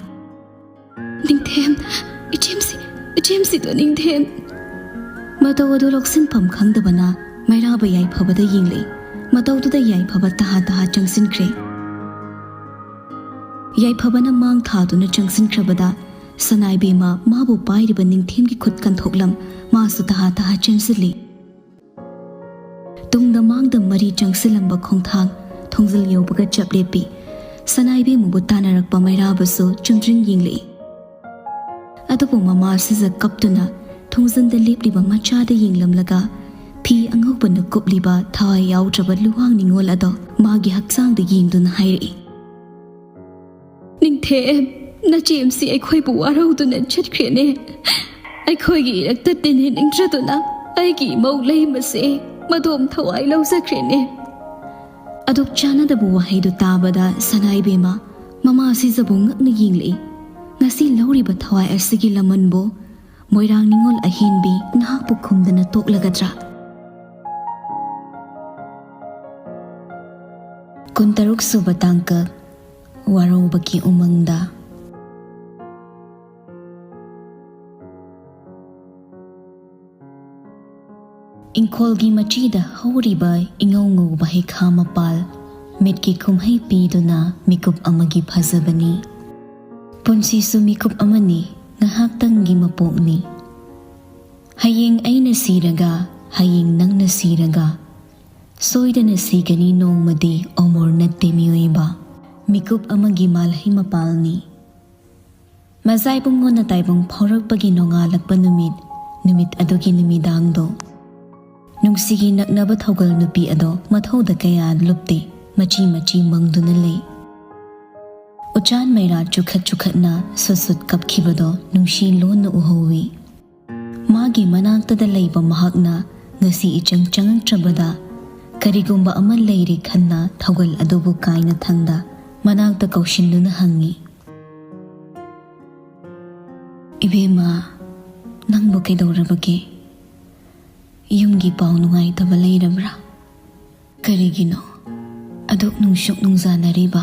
"ꯅꯤꯡꯊꯦꯝ, ꯏꯆꯦꯝꯁꯤ, ꯏꯆꯦꯝꯁꯤꯗꯣ ꯅꯤꯡꯊꯦꯝ!" ꯃꯇꯧ ꯑꯗꯨ ꯂꯧꯁꯤꯟꯐꯝ ꯈꯪꯗꯕꯅ ꯃꯩꯔꯥꯕ ꯌꯥꯏꯐꯕꯗ ꯌꯦꯡꯂꯛꯏ꯫ ꯃꯇꯧꯗꯨꯗ ꯌꯥꯏꯐꯕ ꯇꯍꯥ ꯇꯍꯥ ꯆꯪꯁꯤꯟꯈ꯭ꯔꯦ꯫ ꯌꯥꯏꯐꯕꯅ ꯃꯥꯡ ꯊꯥꯗꯨꯅ ꯆꯪꯁꯤꯟꯈ꯭ꯔꯕꯗ ꯁꯅꯥꯏꯕꯦꯝꯃ ꯃꯥꯕꯨ ꯄꯥꯏꯔꯤꯕ ꯅꯤꯡꯊꯦꯝꯒꯤ ꯈꯨꯠ ꯀꯟꯊꯣꯛꯂꯝ ꯃꯥꯁꯨ ꯇꯍꯥ ꯇꯍꯥ ꯆꯦꯟꯁꯤꯜꯂꯤ꯫ ꯇꯨꯡꯗ ꯃꯥꯡꯗ ꯃꯔꯤ ꯆꯪꯁꯤꯜꯂꯝꯕ ꯈꯣꯡꯊꯥꯡ ꯊꯣꯡꯖꯤꯜ ꯌꯧꯕꯒ ꯆꯞ ꯂꯦꯞꯄꯤ꯫ ꯁꯅꯥꯏꯕꯦꯝꯃꯕꯨ ꯇꯥꯟꯅꯔꯛꯄ ꯃꯩꯔꯥꯕꯁꯨ ꯆꯨꯝꯗ꯭ꯔꯤꯡ ꯌꯦꯡꯂꯛꯏ꯫ ꯑꯗꯨꯕꯨ ꯃꯃꯥ ꯁꯤꯖ ꯀꯞꯇꯨꯅ ꯊꯣꯡꯖꯤꯟꯗ ꯂꯦꯞꯂꯤꯕ ꯃꯆꯥꯗ ꯌꯦꯡꯂꯝꯂꯒ ꯐꯤ ꯑꯉꯧꯕꯅ ꯀꯨꯞꯂꯤꯕ ꯊꯋꯥꯏ ꯌꯥꯎꯗ꯭ꯔꯕ ꯂꯨꯋꯥꯡ ꯅꯤꯉꯣꯜ ꯑꯗꯣ ꯃꯥꯒꯤ ꯍꯛꯆꯥꯡꯗ ꯌꯦꯡꯗꯨꯅ ꯍꯥꯏꯔꯛꯏ, "ꯅꯤꯡꯊꯦꯝ, ꯅꯆꯦꯝꯁꯤ ꯑꯩꯈꯣꯏꯕꯨ ꯋꯥꯔꯧꯗꯨꯅ ꯆꯠꯈ꯭ꯔꯦꯅꯦ꯫ ꯑꯩꯈꯣꯏꯒꯤ ꯏꯔꯛꯇ ꯇꯤꯟꯍꯟꯅꯤꯡꯗ꯭ꯔꯗꯨꯅ ꯑꯩꯒꯤ ꯏꯃꯧ ꯂꯩꯃꯁꯦ ꯃꯗꯣꯝ ꯊꯋꯥꯏ ꯂꯧꯖꯈ꯭ꯔꯦꯅꯦ"꯫ ꯑꯗꯨꯛ ꯆꯥꯟꯅꯗꯕ ꯋꯥꯍꯩꯗꯨ ꯇꯥꯕꯗ ꯁꯅꯥꯏꯕꯦꯝꯃ ꯃꯃꯥ ꯁꯤꯖꯕꯨ ꯉꯛꯅ ꯌꯦꯡꯂꯛꯏ꯫ ꯉꯁꯤ ꯂꯧꯔꯤꯕ ꯊꯋꯥꯏ ꯑꯁꯤꯒꯤ ꯂꯃꯟꯕꯨ ꯃꯣꯏꯔꯥꯡ ꯅꯤꯉꯣꯜ ꯑꯍꯦꯟꯕꯤ ꯅꯍꯥꯛꯄꯨ ꯈꯨꯝꯗꯅ ꯇꯣꯛꯂꯒꯗ꯭ꯔꯥ? ꯀꯨꯟꯇꯔꯨꯛ ꯁꯨꯕ ꯇꯥꯡꯀꯛ꯫ ꯋꯥꯔꯧꯕꯒꯤ ꯎꯃꯪꯗ꯫ ꯏꯪꯈꯣꯜꯒꯤ ꯃꯆꯤꯗ ꯍꯧꯔꯤꯕ ꯏꯉꯧ ꯉꯧꯕ ꯍꯩꯈꯥ ꯃꯄꯥꯜ, ꯃꯤꯠꯀꯤ ꯀꯨꯝꯍꯩ ꯄꯤꯗꯨꯅ ꯃꯤꯀꯨꯞ ꯑꯃꯒꯤ ꯐꯖꯕꯅꯤ꯫ ꯄꯨꯟꯁꯤꯁꯨ ꯃꯤꯀꯨꯞ ꯑꯃꯅꯤ, ꯉꯥꯏꯍꯥꯛꯇꯪꯒꯤ ꯃꯄꯣꯛꯅꯤ꯫ ꯍꯌꯦꯡ ꯑꯩꯅ ꯁꯤꯔꯒ, ꯍꯌꯦꯡ ꯅꯪꯅ ꯁꯤꯔꯒ, ꯁꯣꯏꯗꯅ ꯁꯤꯒꯅꯤ ꯅꯣꯡꯃꯗꯤ, ꯑꯃꯣꯔ ꯅꯠꯇꯦ ꯃꯤꯑꯣꯏꯕ꯫ ꯃꯤꯀꯨꯞ ꯑꯃꯒꯤ ꯃꯥꯜꯍꯩ ꯃꯄꯥꯜꯅꯤ꯫ ꯃꯖꯥꯏꯕꯨꯡꯉꯣꯟꯅ ꯇꯥꯏꯕꯪ ꯐꯥꯎꯔꯛꯄꯒꯤ ꯅꯣꯡꯉꯥꯜꯂꯛꯄ ꯅꯨꯃꯤꯠ, ꯅꯨꯃꯤꯠ ꯑꯗꯨꯒꯤ ꯅꯨꯃꯤꯗꯥꯡꯗꯣ꯫ ꯅꯨꯡꯁꯤꯒꯤ ꯅꯛꯅꯕ ꯊꯧꯒꯜ ꯅꯨꯄꯤ ꯑꯗꯣ ꯃꯊꯧꯗ ꯀꯌꯥ ꯂꯨꯞꯇꯦ, ꯃꯆꯤ ꯃꯆꯤ ꯃꯪꯗꯨꯅ ꯂꯩ꯫ ꯎꯆꯥꯟ ꯃꯩꯔꯥ ꯆꯨꯈꯠ ꯆꯨꯈꯠꯅ ꯁꯨꯠ ꯁꯨꯠ ꯀꯞꯈꯤꯕꯗꯣ ꯅꯨꯡꯁꯤ ꯂꯣꯟꯅ ꯎꯍꯧꯏ꯫ ꯃꯥꯒꯤ ꯃꯅꯥꯛꯇꯗ ꯂꯩꯕ ꯃꯍꯥꯛꯅ ꯉꯁꯤ ꯏꯆꯪ ꯆꯪꯉꯛꯇ꯭ꯔꯕꯗ ꯀꯔꯤꯒꯨꯝꯕ ꯑꯃ ꯂꯩꯔꯦ ꯈꯟꯅ ꯊꯧꯒꯜ ꯑꯗꯨꯕꯨ ꯀꯥꯏꯅ ꯊꯪꯗ ꯃꯅꯥꯛꯇ ꯀꯧꯁꯤꯟꯗꯨꯅ ꯍꯪꯉꯤ, "ꯏꯕꯦꯝꯃ, ꯅꯪꯕꯨ ꯀꯩꯗꯧꯔꯕꯒꯦ? ꯌꯨꯝꯒꯤ ꯄꯥꯎ ꯅꯨꯡꯉꯥꯏꯇꯕ ꯂꯩꯔꯕ꯭ꯔꯥ? ꯀꯔꯤꯒꯤꯅꯣ?" ꯑꯗꯨꯛ ꯅꯨꯡꯁꯨꯛ ꯅꯨꯡꯖꯥꯅꯔꯤꯕ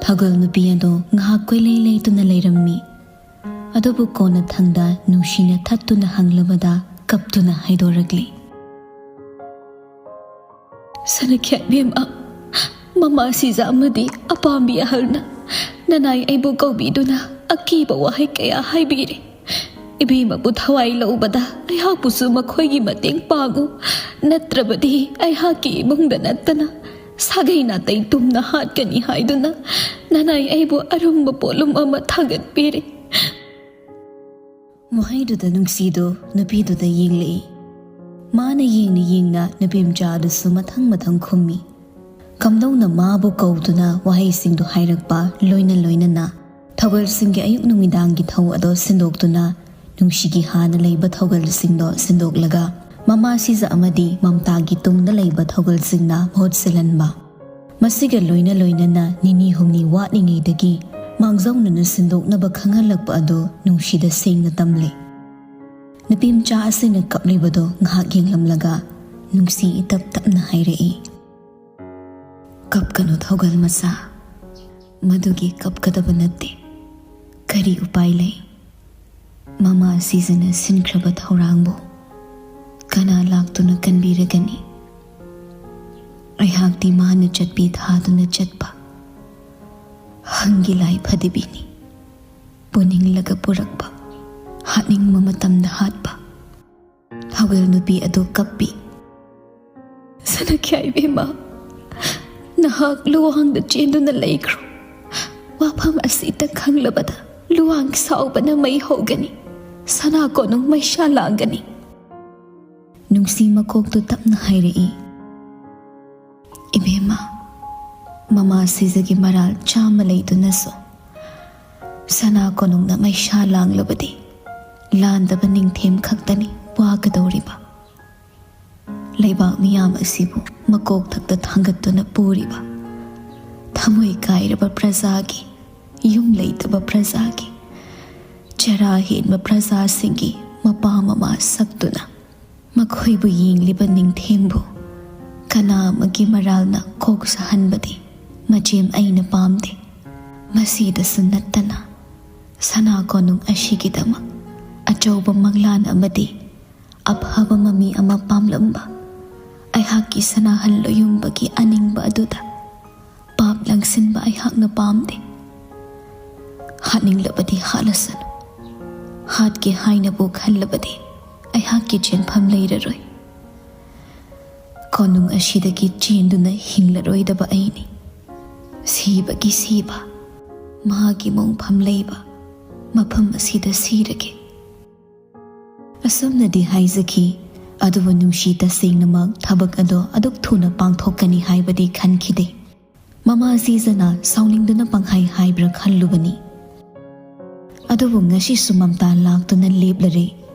ꯊꯧꯒꯜ ꯅꯨꯄꯤ ꯑꯗꯣ ꯉꯥꯏꯍꯥꯛ ꯀꯣꯏꯂꯩ ꯂꯩꯇꯨꯅ ꯂꯩꯔꯝꯃꯤ꯫ ꯑꯗꯨꯕꯨ ꯀꯣꯟꯅꯊꯪꯗ ꯅꯨꯡꯁꯤꯅ ꯊꯠꯇꯨꯅ ꯍꯪꯂꯕꯗ ꯀꯞꯇꯨꯅ ꯍꯥꯏꯗꯣꯔꯛꯂꯤ꯫ "ꯁꯅꯈ꯭ꯌꯥ ꯏꯕꯦꯝꯃ, ꯃꯃꯥ ꯁꯤꯖ ꯑꯃꯗꯤ ꯑꯄꯥꯝꯕꯤ ꯑꯍꯜꯅ ꯅꯅꯥꯏ ꯑꯩꯕꯨ ꯀꯧꯕꯤꯗꯨꯅ ꯑꯀꯤꯕ ꯋꯥꯍꯩ ꯀꯌꯥ ꯍꯥꯏꯕꯤꯔꯦ꯫ ꯏꯕꯦꯝꯃꯕꯨ ꯊꯋꯥꯏ ꯂꯧꯕꯗ ꯑꯩꯍꯥꯛꯄꯨꯁꯨ ꯃꯈꯣꯏꯒꯤ ꯃꯇꯦꯡ ꯄꯥꯡꯉꯨ, ꯅꯠꯇ꯭ꯔꯕꯗꯤ ꯑꯩꯍꯥꯛꯀꯤ ꯏꯃꯨꯡꯗ ꯅꯠꯇꯅ ꯁꯥꯒꯩ ꯅꯥꯇꯩ ꯇꯨꯝꯅ ꯍꯥꯠꯀꯅꯤ" ꯍꯥꯏꯗꯨꯅ ꯅꯅꯥꯏ ꯑꯩꯕꯨ ꯑꯔꯨꯝꯕ ꯄꯣꯠꯂꯨꯝ ꯑꯃ ꯊꯥꯡꯒꯠꯄꯤꯔꯦ꯫ ꯋꯥꯍꯩꯗꯨꯗ ꯅꯨꯡꯁꯤꯗꯨ ꯅꯨꯄꯤꯗꯨꯗ ꯌꯦꯡꯂꯛꯏ꯫ ꯃꯥꯅ ꯌꯦꯡꯅ ꯌꯦꯡꯅ ꯅꯨꯄꯤ ꯃꯆꯥ ꯑꯗꯨꯁꯨ ꯃꯊꯪ ꯃꯊꯪ ꯈꯨꯝꯃꯤ꯫ ꯀꯝꯗꯧꯅ ꯃꯥꯕꯨ ꯀꯧꯗꯨꯅ ꯋꯥꯍꯩꯁꯤꯡꯗꯨ ꯍꯥꯏꯔꯛꯄ ꯂꯣꯏꯅ ꯂꯣꯏꯅꯅ ꯊꯧꯒꯜꯁꯤꯡꯒꯤ ꯑꯌꯨꯛ ꯅꯨꯃꯤꯗꯥꯡꯒꯤ ꯊꯧ ꯑꯗꯣ ꯁꯤꯟꯗꯣꯛꯇꯨꯅ ꯅꯨꯡꯁꯤꯒꯤ ꯍꯥꯟꯅ ꯂꯩꯕ ꯊꯧꯒꯜꯁꯤꯡꯗꯣ ꯁꯤꯟꯗꯣꯛꯂꯒ ꯃꯃꯥ ꯁꯤꯖ ꯑꯃꯗꯤ ꯃꯝꯇꯥꯒꯤ ꯇꯨꯡꯗ ꯂꯩꯕ ꯊꯧꯒꯜꯁꯤꯡꯅ ꯃꯍꯨꯠ ꯁꯤꯜꯍꯟꯕ꯫ ꯃꯁꯤꯒ ꯂꯣꯏꯅ ꯂꯣꯏꯅꯅ ꯅꯤꯅꯤ ꯍꯨꯝꯅꯤ ꯋꯥꯠꯂꯤꯉꯩꯗꯒꯤ ꯃꯥꯡꯖꯧꯅꯅ ꯁꯤꯟꯗꯣꯛꯅꯕ ꯈꯪꯍꯜꯂꯛꯄ ꯑꯗꯨ ꯅꯨꯡꯁꯤꯗ ꯁꯦꯡꯅ ꯇꯝꯂꯦ꯫ ꯅꯨꯄꯤ ꯃꯆꯥ ꯑꯁꯤꯅ ꯀꯞꯂꯤꯕꯗꯣ ꯉꯥꯏꯍꯥꯛ ꯌꯦꯡꯂꯝꯂꯒ ꯅꯨꯡꯁꯤ ꯏꯇꯞ ꯇꯞꯅ ꯍꯥꯏꯔꯛꯏ, "ꯀꯞꯀꯅꯨ ꯊꯧꯒꯜ ꯃꯆꯥ, ꯃꯗꯨꯒꯤ ꯀꯞꯀꯗꯕ ꯅꯠꯇꯦ꯫ ꯀꯔꯤ ꯎꯄꯥꯏ ꯂꯩ? ꯃꯃꯥ ꯁꯤꯖꯅ ꯁꯤꯟꯈ꯭ꯔꯕ ꯊꯧꯔꯥꯡꯕꯨ ꯀꯅꯥ ꯂꯥꯛꯇꯨꯅ ꯀꯟꯕꯤꯔꯒꯅꯤ? ꯑꯩꯍꯥꯛꯇꯤ ꯃꯥꯅ ꯆꯠꯄꯤ ꯊꯥꯗꯨꯅ ꯆꯠꯄ ꯍꯪꯒꯤ ꯂꯥꯏ ꯐꯗꯤꯕꯤꯅꯤ, ꯄꯨꯅꯤꯡꯂꯒ ꯄꯨꯔꯛꯄ, ꯍꯥꯠꯅꯤꯡꯕ ꯃꯇꯝꯗ ꯍꯥꯠꯄ"꯫ ꯊꯧꯒꯜ ꯅꯨꯄꯤ ꯑꯗꯨ ꯀꯞꯄꯤ꯫ "ꯁꯅꯈ꯭ꯌꯥ ꯏꯕꯦꯝꯃ, ꯅꯍꯥꯛ ꯂꯨꯋꯥꯡꯗ ꯆꯦꯟꯗꯨꯅ ꯂꯩꯈ꯭ꯔꯣ꯫ ꯋꯥꯐꯝ ꯑꯁꯤꯇ ꯈꯪꯂꯕꯗ ꯂꯨꯋꯥꯡ ꯁꯥꯎꯕꯅ ꯃꯩ ꯍꯧꯒꯅꯤ, ꯁꯅꯥ ꯀꯣꯅꯨꯡ ꯃꯩꯁꯥ ꯂꯥꯡꯒꯅꯤ"꯫ ꯅꯨꯡꯁꯤ ꯃꯀꯣꯛꯇꯨ ꯇꯞꯅ ꯍꯥꯏꯔꯛꯏ, "ꯏꯕꯦꯝꯃ, ꯃꯃꯥ ꯁꯤꯖꯒꯤ ꯃꯔꯥꯜ ꯆꯥꯝꯃ ꯂꯩꯗꯨꯅꯁꯨ ꯁꯅꯥ ꯀꯣꯅꯨꯡꯅ ꯃꯩꯁꯥ ꯂꯥꯡꯂꯕꯗꯤ ꯂꯥꯟꯗꯕ ꯅꯤꯡꯊꯦꯝ ꯈꯛꯇꯅꯤ ꯋꯥꯒꯗꯧꯔꯤꯕ꯫ ꯂꯩꯕꯥꯛ ꯃꯤꯌꯥꯝ ꯑꯁꯤꯕꯨ ꯃꯀꯣꯛꯊꯛꯇ ꯊꯥꯡꯒꯠꯇꯨꯅ ꯄꯨꯔꯤꯕ ꯊꯃꯣꯏ ꯀꯥꯏꯔꯕ ꯄ꯭ꯔꯖꯥꯒꯤ, ꯌꯨꯝ ꯂꯩꯇꯕ ꯄ꯭ꯔꯖꯥꯒꯤ, ꯆꯔꯥ ꯍꯦꯟꯕ ꯄ꯭ꯔꯖꯥꯁꯤꯡꯒꯤ ꯃꯄꯥ ꯃꯃꯥ ꯁꯛꯇꯨꯅ ꯃꯈꯣꯏꯕꯨ ꯌꯦꯡꯂꯤꯕ ꯅꯤꯡꯊꯦꯝꯕꯨ ꯀꯅꯥ ꯑꯃꯒꯤ ꯃꯔꯥꯜꯅ ꯀꯣꯛ ꯁꯥꯍꯟꯕꯗꯤ ꯃꯆꯦꯝ ꯑꯩꯅ ꯄꯥꯝꯗꯦ꯫ ꯃꯁꯤꯗꯁꯨ ꯅꯠꯇꯅ ꯁꯅꯥ ꯀꯣꯅꯨꯡ ꯑꯁꯤꯒꯤꯗꯃꯛ ꯑꯆꯧꯕ ꯃꯪꯂꯥꯟ ꯑꯃꯗꯤ ꯑꯐꯕ ꯃꯃꯤ ꯑꯃ ꯄꯥꯝꯂꯝꯕ ꯑꯩꯍꯥꯛꯀꯤ ꯁꯅꯥꯍꯟ ꯂꯣꯌꯨꯝꯕꯒꯤ ꯑꯅꯤꯡꯕ ꯑꯗꯨꯗ ꯄꯥꯞ ꯂꯪꯁꯤꯟꯕ ꯑꯩꯍꯥꯛꯅ ꯄꯥꯝꯗꯦ꯫ ꯍꯥꯠꯅꯤꯡꯂꯕꯗꯤ ꯍꯥꯠꯂꯁꯅꯨ, ꯍꯥꯠꯀꯦ ꯍꯥꯏꯅꯕꯨ ꯈꯜꯂꯕꯗꯤ ꯑꯩꯍꯥꯛꯀꯤ ꯆꯦꯟꯐꯝ ꯂꯩꯔꯔꯣꯏ꯫ ꯀꯣꯅꯨꯡ ꯑꯁꯤꯗꯒꯤ ꯆꯦꯟꯗꯨꯅ ꯍꯤꯡꯂꯔꯣꯏꯗꯕ ꯑꯩꯅꯤ꯫ ꯁꯤꯕꯒꯤ ꯁꯤꯕ, ꯃꯍꯥꯛꯀꯤ ꯃꯣꯡꯐꯝ ꯂꯩꯕ ꯃꯐꯝ ꯑꯁꯤꯗ ꯁꯤꯔꯒꯦ꯫ ꯑꯁꯨꯝꯅꯗꯤ ꯍꯥꯏꯖꯈꯤ꯫ ꯑꯗꯨꯕꯨ ꯅꯨꯡꯁꯤ ꯇꯁꯦꯡꯅꯃꯛ ꯊꯕꯛ ꯑꯗꯣ ꯑꯗꯨꯛ ꯊꯨꯅ ꯄꯥꯡꯊꯣꯛꯀꯅꯤ ꯍꯥꯏꯕꯗꯤ ꯈꯟꯈꯤꯗꯦ꯫ ꯃꯃꯥ ꯖꯤꯖꯅ ꯁꯥꯎꯅꯤꯡꯗꯨꯅ ꯄꯪꯍꯥꯏ ꯍꯥꯏꯕ꯭ꯔꯥ ꯈꯜꯂꯨꯕꯅꯤ꯫ ꯑꯗꯨꯕꯨ ꯉꯁꯤꯁꯨ ꯃꯝꯇꯥ ꯂꯥꯛꯇꯨꯅ ꯂꯦꯞꯂꯔꯦ꯫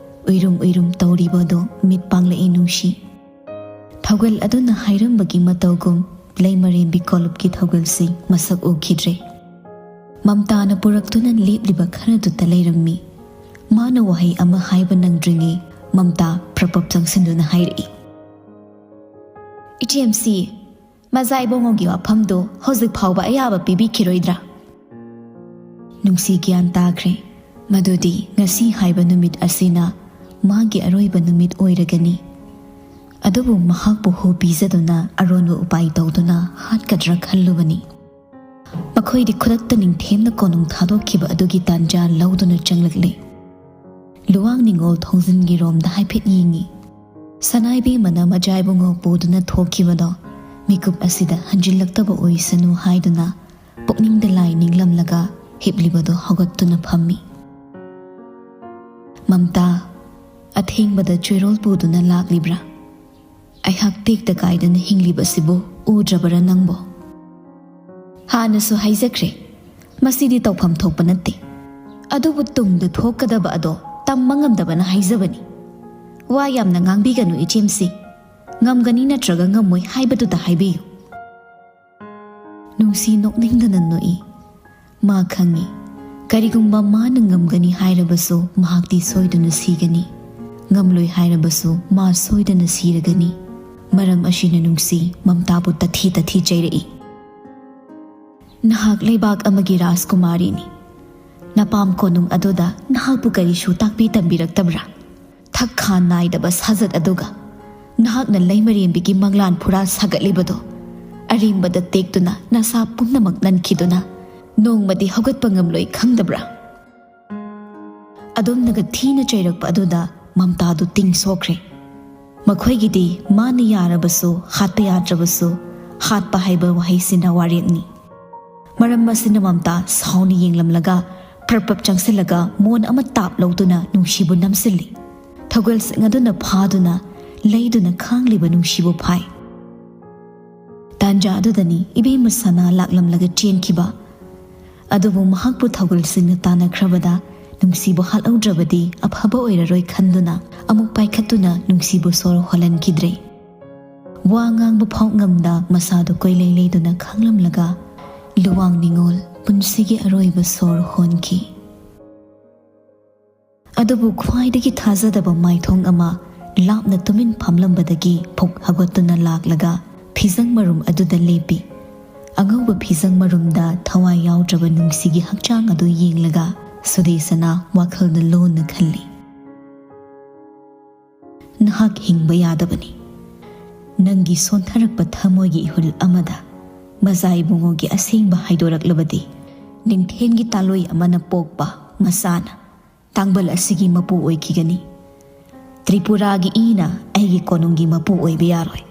ꯎꯏꯔꯨꯝ ꯎꯏꯔꯨꯝ ꯇꯧꯔꯤꯕ ꯑꯗꯨ ꯃꯤꯠ ꯄꯥꯡꯂꯛꯏ ꯅꯨꯡꯁꯤ꯫ ꯊꯧꯒꯜ ꯑꯗꯨꯅ ꯍꯥꯏꯔꯝꯕꯒꯤ ꯃꯇꯧꯒꯨꯝ ꯂꯩꯃꯔꯦꯝꯕꯤ ꯀꯣꯂꯨꯞꯀꯤ ꯊꯧꯒꯜꯁꯤ ꯃꯁꯛ ꯎꯈꯤꯗ꯭ꯔꯦ꯫ ꯃꯝꯇꯥꯅ ꯄꯨꯔꯛꯇꯨꯅ ꯂꯦꯞꯂꯤꯕ ꯈꯔꯗꯨꯇ ꯂꯩꯔꯝꯃꯤ꯫ ꯃꯥꯅ ꯋꯥꯍꯩ ꯑꯃ ꯍꯥꯏꯕ ꯅꯪꯗ꯭ꯔꯤꯉꯩ ꯃꯝꯇꯥ ꯄ꯭ꯔꯄꯞ ꯆꯪꯁꯤꯟꯗꯨꯅ ꯍꯥꯏꯔꯛꯏ, "ꯏꯆꯦꯝꯁꯤ, ꯃꯖꯥ ꯏꯕꯨꯡꯉꯣꯒꯤ ꯋꯥꯐꯝꯗꯨ ꯍꯧꯖꯤꯛ ꯐꯥꯎꯕ ꯑꯌꯥꯕ ꯄꯤꯕꯤꯈꯤꯔꯣꯏꯗ꯭ꯔꯥ?" ꯅꯨꯡꯁꯤ ꯒ꯭ꯌꯥꯟ ꯇꯥꯈ꯭ꯔꯦ꯫ ꯃꯗꯨꯗꯤ ꯉꯁꯤ ꯍꯥꯏꯕ ꯅꯨꯃꯤꯠ ꯑꯁꯤꯅ ꯃꯥꯒꯤ ꯑꯔꯣꯏꯕ ꯅꯨꯃꯤꯠ ꯑꯣꯏꯔꯒꯅꯤ꯫ ꯑꯗꯨꯕꯨ ꯃꯍꯥꯛꯄꯨ ꯍꯨ ꯄꯤꯖꯗꯨꯅ ꯑꯔꯣꯟꯕ ꯎꯄꯥꯏ ꯇꯧꯗꯨꯅ ꯍꯥꯠꯀꯗ꯭ꯔꯥ ꯈꯜꯂꯨꯕꯅꯤ꯫ ꯃꯈꯣꯏꯗꯤ ꯈꯨꯗꯛꯇ ꯅꯤꯡꯊꯦꯝꯅ ꯀꯣꯅꯨꯡ ꯊꯥꯗꯣꯛꯈꯤꯕ ꯑꯗꯨꯒꯤ ꯇꯥꯟꯖꯥ ꯂꯧꯗꯨꯅ ꯆꯪꯂꯛꯂꯦ꯫ ꯂꯨꯋꯥꯡ ꯅꯤꯉꯣꯜ ꯊꯣꯡꯖꯤꯟꯒꯤ ꯔꯣꯝꯗ ꯍꯥꯏꯐꯦꯠ ꯌꯦꯡꯉꯤ꯫ ꯁꯅꯥꯏꯕꯦꯝꯃꯅ ꯃꯖꯥꯏꯕꯨꯡꯉꯣ ꯄꯨꯗꯨꯅ ꯊꯣꯛꯈꯤꯕꯗꯣ ꯃꯤꯀꯨꯞ ꯑꯁꯤꯗ ꯍꯟꯖꯤꯜꯂꯛꯇꯕ ꯑꯣꯏꯁꯅꯨ ꯍꯥꯏꯗꯨꯅ ꯄꯨꯛꯅꯤꯡꯗ ꯂꯥꯏ ꯅꯤꯡꯂꯝꯂꯒ ꯍꯤꯞꯂꯤꯕꯗꯨ ꯍꯧꯒꯠꯇꯨꯅ ꯐꯝꯃꯤ꯫ "ꯃꯝꯇꯥ, ꯑꯊꯦꯡꯕꯗ ꯆꯣꯏꯔꯣꯜ ꯄꯨꯗꯨꯅ ꯂꯥꯛꯂꯤꯕ꯭ꯔꯥ? ꯑꯩꯍꯥꯛ ꯇꯦꯛꯇ ꯀꯥꯏꯗꯅ ꯍꯤꯡꯂꯤꯕꯁꯤꯕꯨ ꯎꯗ꯭ꯔꯕꯔꯥ ꯅꯪꯕꯣ?" "ꯍꯥꯟꯅꯁꯨ ꯍꯥꯏꯖꯈ꯭ꯔꯦ, ꯃꯁꯤꯗꯤ ꯇꯧꯐꯝ ꯊꯣꯛꯄ ꯅꯠꯇꯦ꯫ ꯑꯗꯨꯕꯨ ꯇꯨꯡꯗ ꯊꯣꯛꯀꯗꯕ ꯑꯗꯣ ꯇꯝꯕ ꯉꯝꯗꯕꯅ ꯍꯥꯏꯖꯕꯅꯤ꯫ ꯋꯥ ꯌꯥꯝꯅ ꯉꯥꯡꯕꯤꯒꯅꯨ ꯏꯆꯦꯝꯁꯤ꯫ ꯉꯝꯒꯅꯤ ꯅꯠꯇ꯭ꯔꯒ ꯉꯝꯃꯣꯏ ꯍꯥꯏꯕꯗꯨꯗ ꯍꯥꯏꯕꯤꯌꯨ꯫" ꯅꯨꯡꯁꯤ ꯅꯣꯛꯅꯤꯡꯗꯅ ꯅꯣꯛꯏ꯫ ꯃꯥ ꯈꯪꯏ, ꯀꯔꯤꯒꯨꯝꯕ ꯃꯥꯅ ꯉꯝꯒꯅꯤ ꯍꯥꯏꯔꯕꯁꯨ ꯃꯍꯥꯛꯇꯤ ꯁꯣꯏꯗꯅ ꯁꯤꯒꯅꯤ, ꯉꯝꯂꯣꯏ ꯍꯥꯏꯔꯕꯁꯨ ꯃꯥ ꯁꯣꯏꯗꯅ ꯁꯤꯔꯒꯅꯤ꯫ ꯃꯔꯝ ꯑꯁꯤꯅ ꯅꯨꯡꯁꯤ ꯃꯝꯇꯥꯕꯨ ꯇꯊꯤ ꯇꯊꯤ ꯆꯩꯔꯛꯏ꯫ "ꯅꯍꯥꯛ ꯂꯩꯕꯥꯛ ꯑꯃꯒꯤ ꯔꯥꯖꯀꯨꯃꯥꯔꯤꯅꯤ꯫ ꯅꯄꯥꯝ ꯀꯣꯅꯨꯡ ꯑꯗꯨꯗ ꯅꯍꯥꯛꯄꯨ ꯀꯔꯤꯁꯨ ꯇꯥꯛꯄꯤ ꯇꯝꯕꯤꯔꯛꯇꯕ꯭ꯔꯥ? ꯊꯛ ꯈꯥ ꯅꯥꯏꯗꯕ ꯁꯥꯖꯠ ꯑꯗꯨꯒ ꯅꯍꯥꯛꯅ ꯂꯩꯃꯔꯦꯝꯕꯤꯒꯤ ꯃꯪꯂꯥꯟ ꯐꯨꯔꯥ ꯁꯥꯒꯠꯂꯤꯕꯗꯣ, ꯑꯔꯦꯝꯕꯗ ꯇꯦꯛꯇꯨꯅ ꯅꯁꯥ ꯄꯨꯝꯅꯃꯛ ꯅꯟꯈꯤꯗꯨꯅ ꯅꯣꯡꯃꯗꯤ ꯍꯧꯒꯠꯄ ꯉꯝꯂꯣꯏ ꯈꯪꯗꯕ꯭ꯔꯥ?" ꯑꯗꯨꯝꯅꯒ ꯊꯤꯅ ꯆꯩꯔꯛꯄ ꯑꯗꯨꯗ ꯃꯝꯇꯥꯗꯨ ꯇꯤꯡ ꯁꯣꯛꯈ꯭ꯔꯦ꯫ ꯃꯈꯣꯏꯒꯤꯗꯤ ꯃꯥꯅ ꯌꯥꯔꯕꯁꯨ, ꯍꯥꯠꯄ ꯌꯥꯗ꯭ꯔꯕꯁꯨ, ꯍꯥꯠꯄ ꯍꯥꯏꯕ ꯋꯥꯍꯩꯁꯤꯅ ꯋꯥꯔꯦꯞꯅꯤ꯫ ꯃꯔꯝ ꯑꯁꯤꯅ ꯃꯝꯇꯥ ꯁꯥꯎꯅ ꯌꯦꯡꯂꯝꯂꯒ ꯄ꯭ꯔꯞ ꯄ꯭ꯔꯞ ꯆꯪꯁꯤꯜꯂꯒ ꯃꯣꯟ ꯑꯃ ꯇꯥꯞ ꯂꯧꯗꯨꯅ ꯅꯨꯡꯁꯤꯕꯨ ꯅꯝꯁꯤꯜꯂꯤ꯫ ꯊꯧꯒꯜꯁꯤꯡ ꯑꯗꯨꯅ ꯐꯥꯗꯨꯅ ꯂꯩꯗꯨꯅ ꯈꯥꯡꯂꯤꯕ ꯅꯨꯡꯁꯤꯕꯨ ꯐꯥꯏ꯫ ꯇꯥꯟꯖꯥ ꯑꯗꯨꯗꯅꯤ ꯏꯕꯦꯝꯃ ꯁꯅꯥ ꯂꯥꯛꯂꯝꯂꯒ ꯆꯦꯟꯈꯤꯕ꯫ ꯑꯗꯨꯕꯨ ꯃꯍꯥꯛꯄꯨ ꯊꯧꯒꯜꯁꯤꯡꯅ ꯇꯥꯟꯅꯈ꯭ꯔꯕꯗ ꯅꯨꯡꯁꯤꯕꯨ ꯍꯥꯠꯍꯧꯗ꯭ꯔꯕꯗꯤ ꯑꯐꯕ ꯑꯣꯏꯔꯔꯣꯏ ꯈꯟꯗꯨꯅ ꯑꯃꯨꯛ ꯄꯥꯏꯈꯠꯇꯨꯅ ꯅꯨꯡꯁꯤꯕꯨ ꯁꯣꯔ ꯍꯣꯜꯍꯟꯈꯤꯗ꯭ꯔꯦ꯫ ꯋꯥ ꯉꯥꯡꯕ ꯐꯥꯎ ꯉꯝꯗ ꯃꯁꯥꯗꯨ ꯀꯣꯏꯂꯩ ꯂꯩꯗꯨꯅ ꯈꯥꯡꯂꯝꯂꯒ ꯂꯨꯋꯥꯡ ꯅꯤꯉꯣꯜ ꯄꯨꯟꯁꯤꯒꯤ ꯑꯔꯣꯏꯕ ꯁꯣꯔ ꯍꯣꯟꯈꯤ꯫ ꯑꯗꯨꯕꯨ ꯈ꯭ꯋꯥꯏꯗꯒꯤ ꯊꯥꯖꯗꯕ ꯃꯥꯏꯊꯣꯡ ꯑꯃ ꯂꯥꯞꯅ ꯇꯨꯃꯤꯟ ꯐꯝꯂꯝꯕꯗꯒꯤ ꯐꯨꯛ ꯍꯧꯒꯠꯇꯨꯅ ꯂꯥꯛꯂꯒ ꯐꯤꯖꯪ ꯃꯔꯨꯝ ꯑꯗꯨꯗ ꯂꯦꯞꯄꯤ꯫ ꯑꯉꯧꯕ ꯐꯤꯖꯪ ꯃꯔꯨꯝꯗ ꯊꯋꯥꯏ ꯌꯥꯎꯗ꯭ꯔꯕ ꯅꯨꯡꯁꯤꯒꯤ ꯍꯛꯆꯥꯡ ꯑꯗꯨ ꯌꯦꯡꯂꯒ ꯁꯨꯗꯦꯁꯅꯥ ꯋꯥꯈꯜꯗ ꯂꯣꯟꯅ ꯈꯜꯂꯤ, "ꯅꯍꯥꯛ ꯍꯤꯡꯕ ꯌꯥꯗꯕꯅꯤ꯫ ꯅꯪꯒꯤ ꯁꯣꯟꯊꯔꯛꯄ ꯊꯃꯣꯏꯒꯤ ꯏꯍꯨꯜ ꯑꯃꯗ ꯃꯖꯥ ꯏꯕꯨꯡꯉꯣꯒꯤ ꯑꯁꯦꯡꯕ ꯍꯥꯏꯗꯣꯔꯛꯂꯕꯗꯤ, ꯅꯤꯡꯊꯦꯝꯒꯤ ꯇꯥꯂꯣꯏ ꯑꯃꯅ ꯄꯣꯛꯄ ꯃꯆꯥꯅ ꯇꯥꯡꯕꯜ ꯑꯁꯤꯒꯤ ꯃꯄꯨ ꯑꯣꯏꯈꯤꯒꯅꯤ꯫ ꯇ꯭ꯔꯤꯄꯨꯔꯥꯒꯤ ꯏꯅ ꯑꯩꯒꯤ ꯀꯣꯅꯨꯡꯒꯤ ꯃꯄꯨ ꯑꯣꯏꯕ ꯌꯥꯔꯣꯏ꯫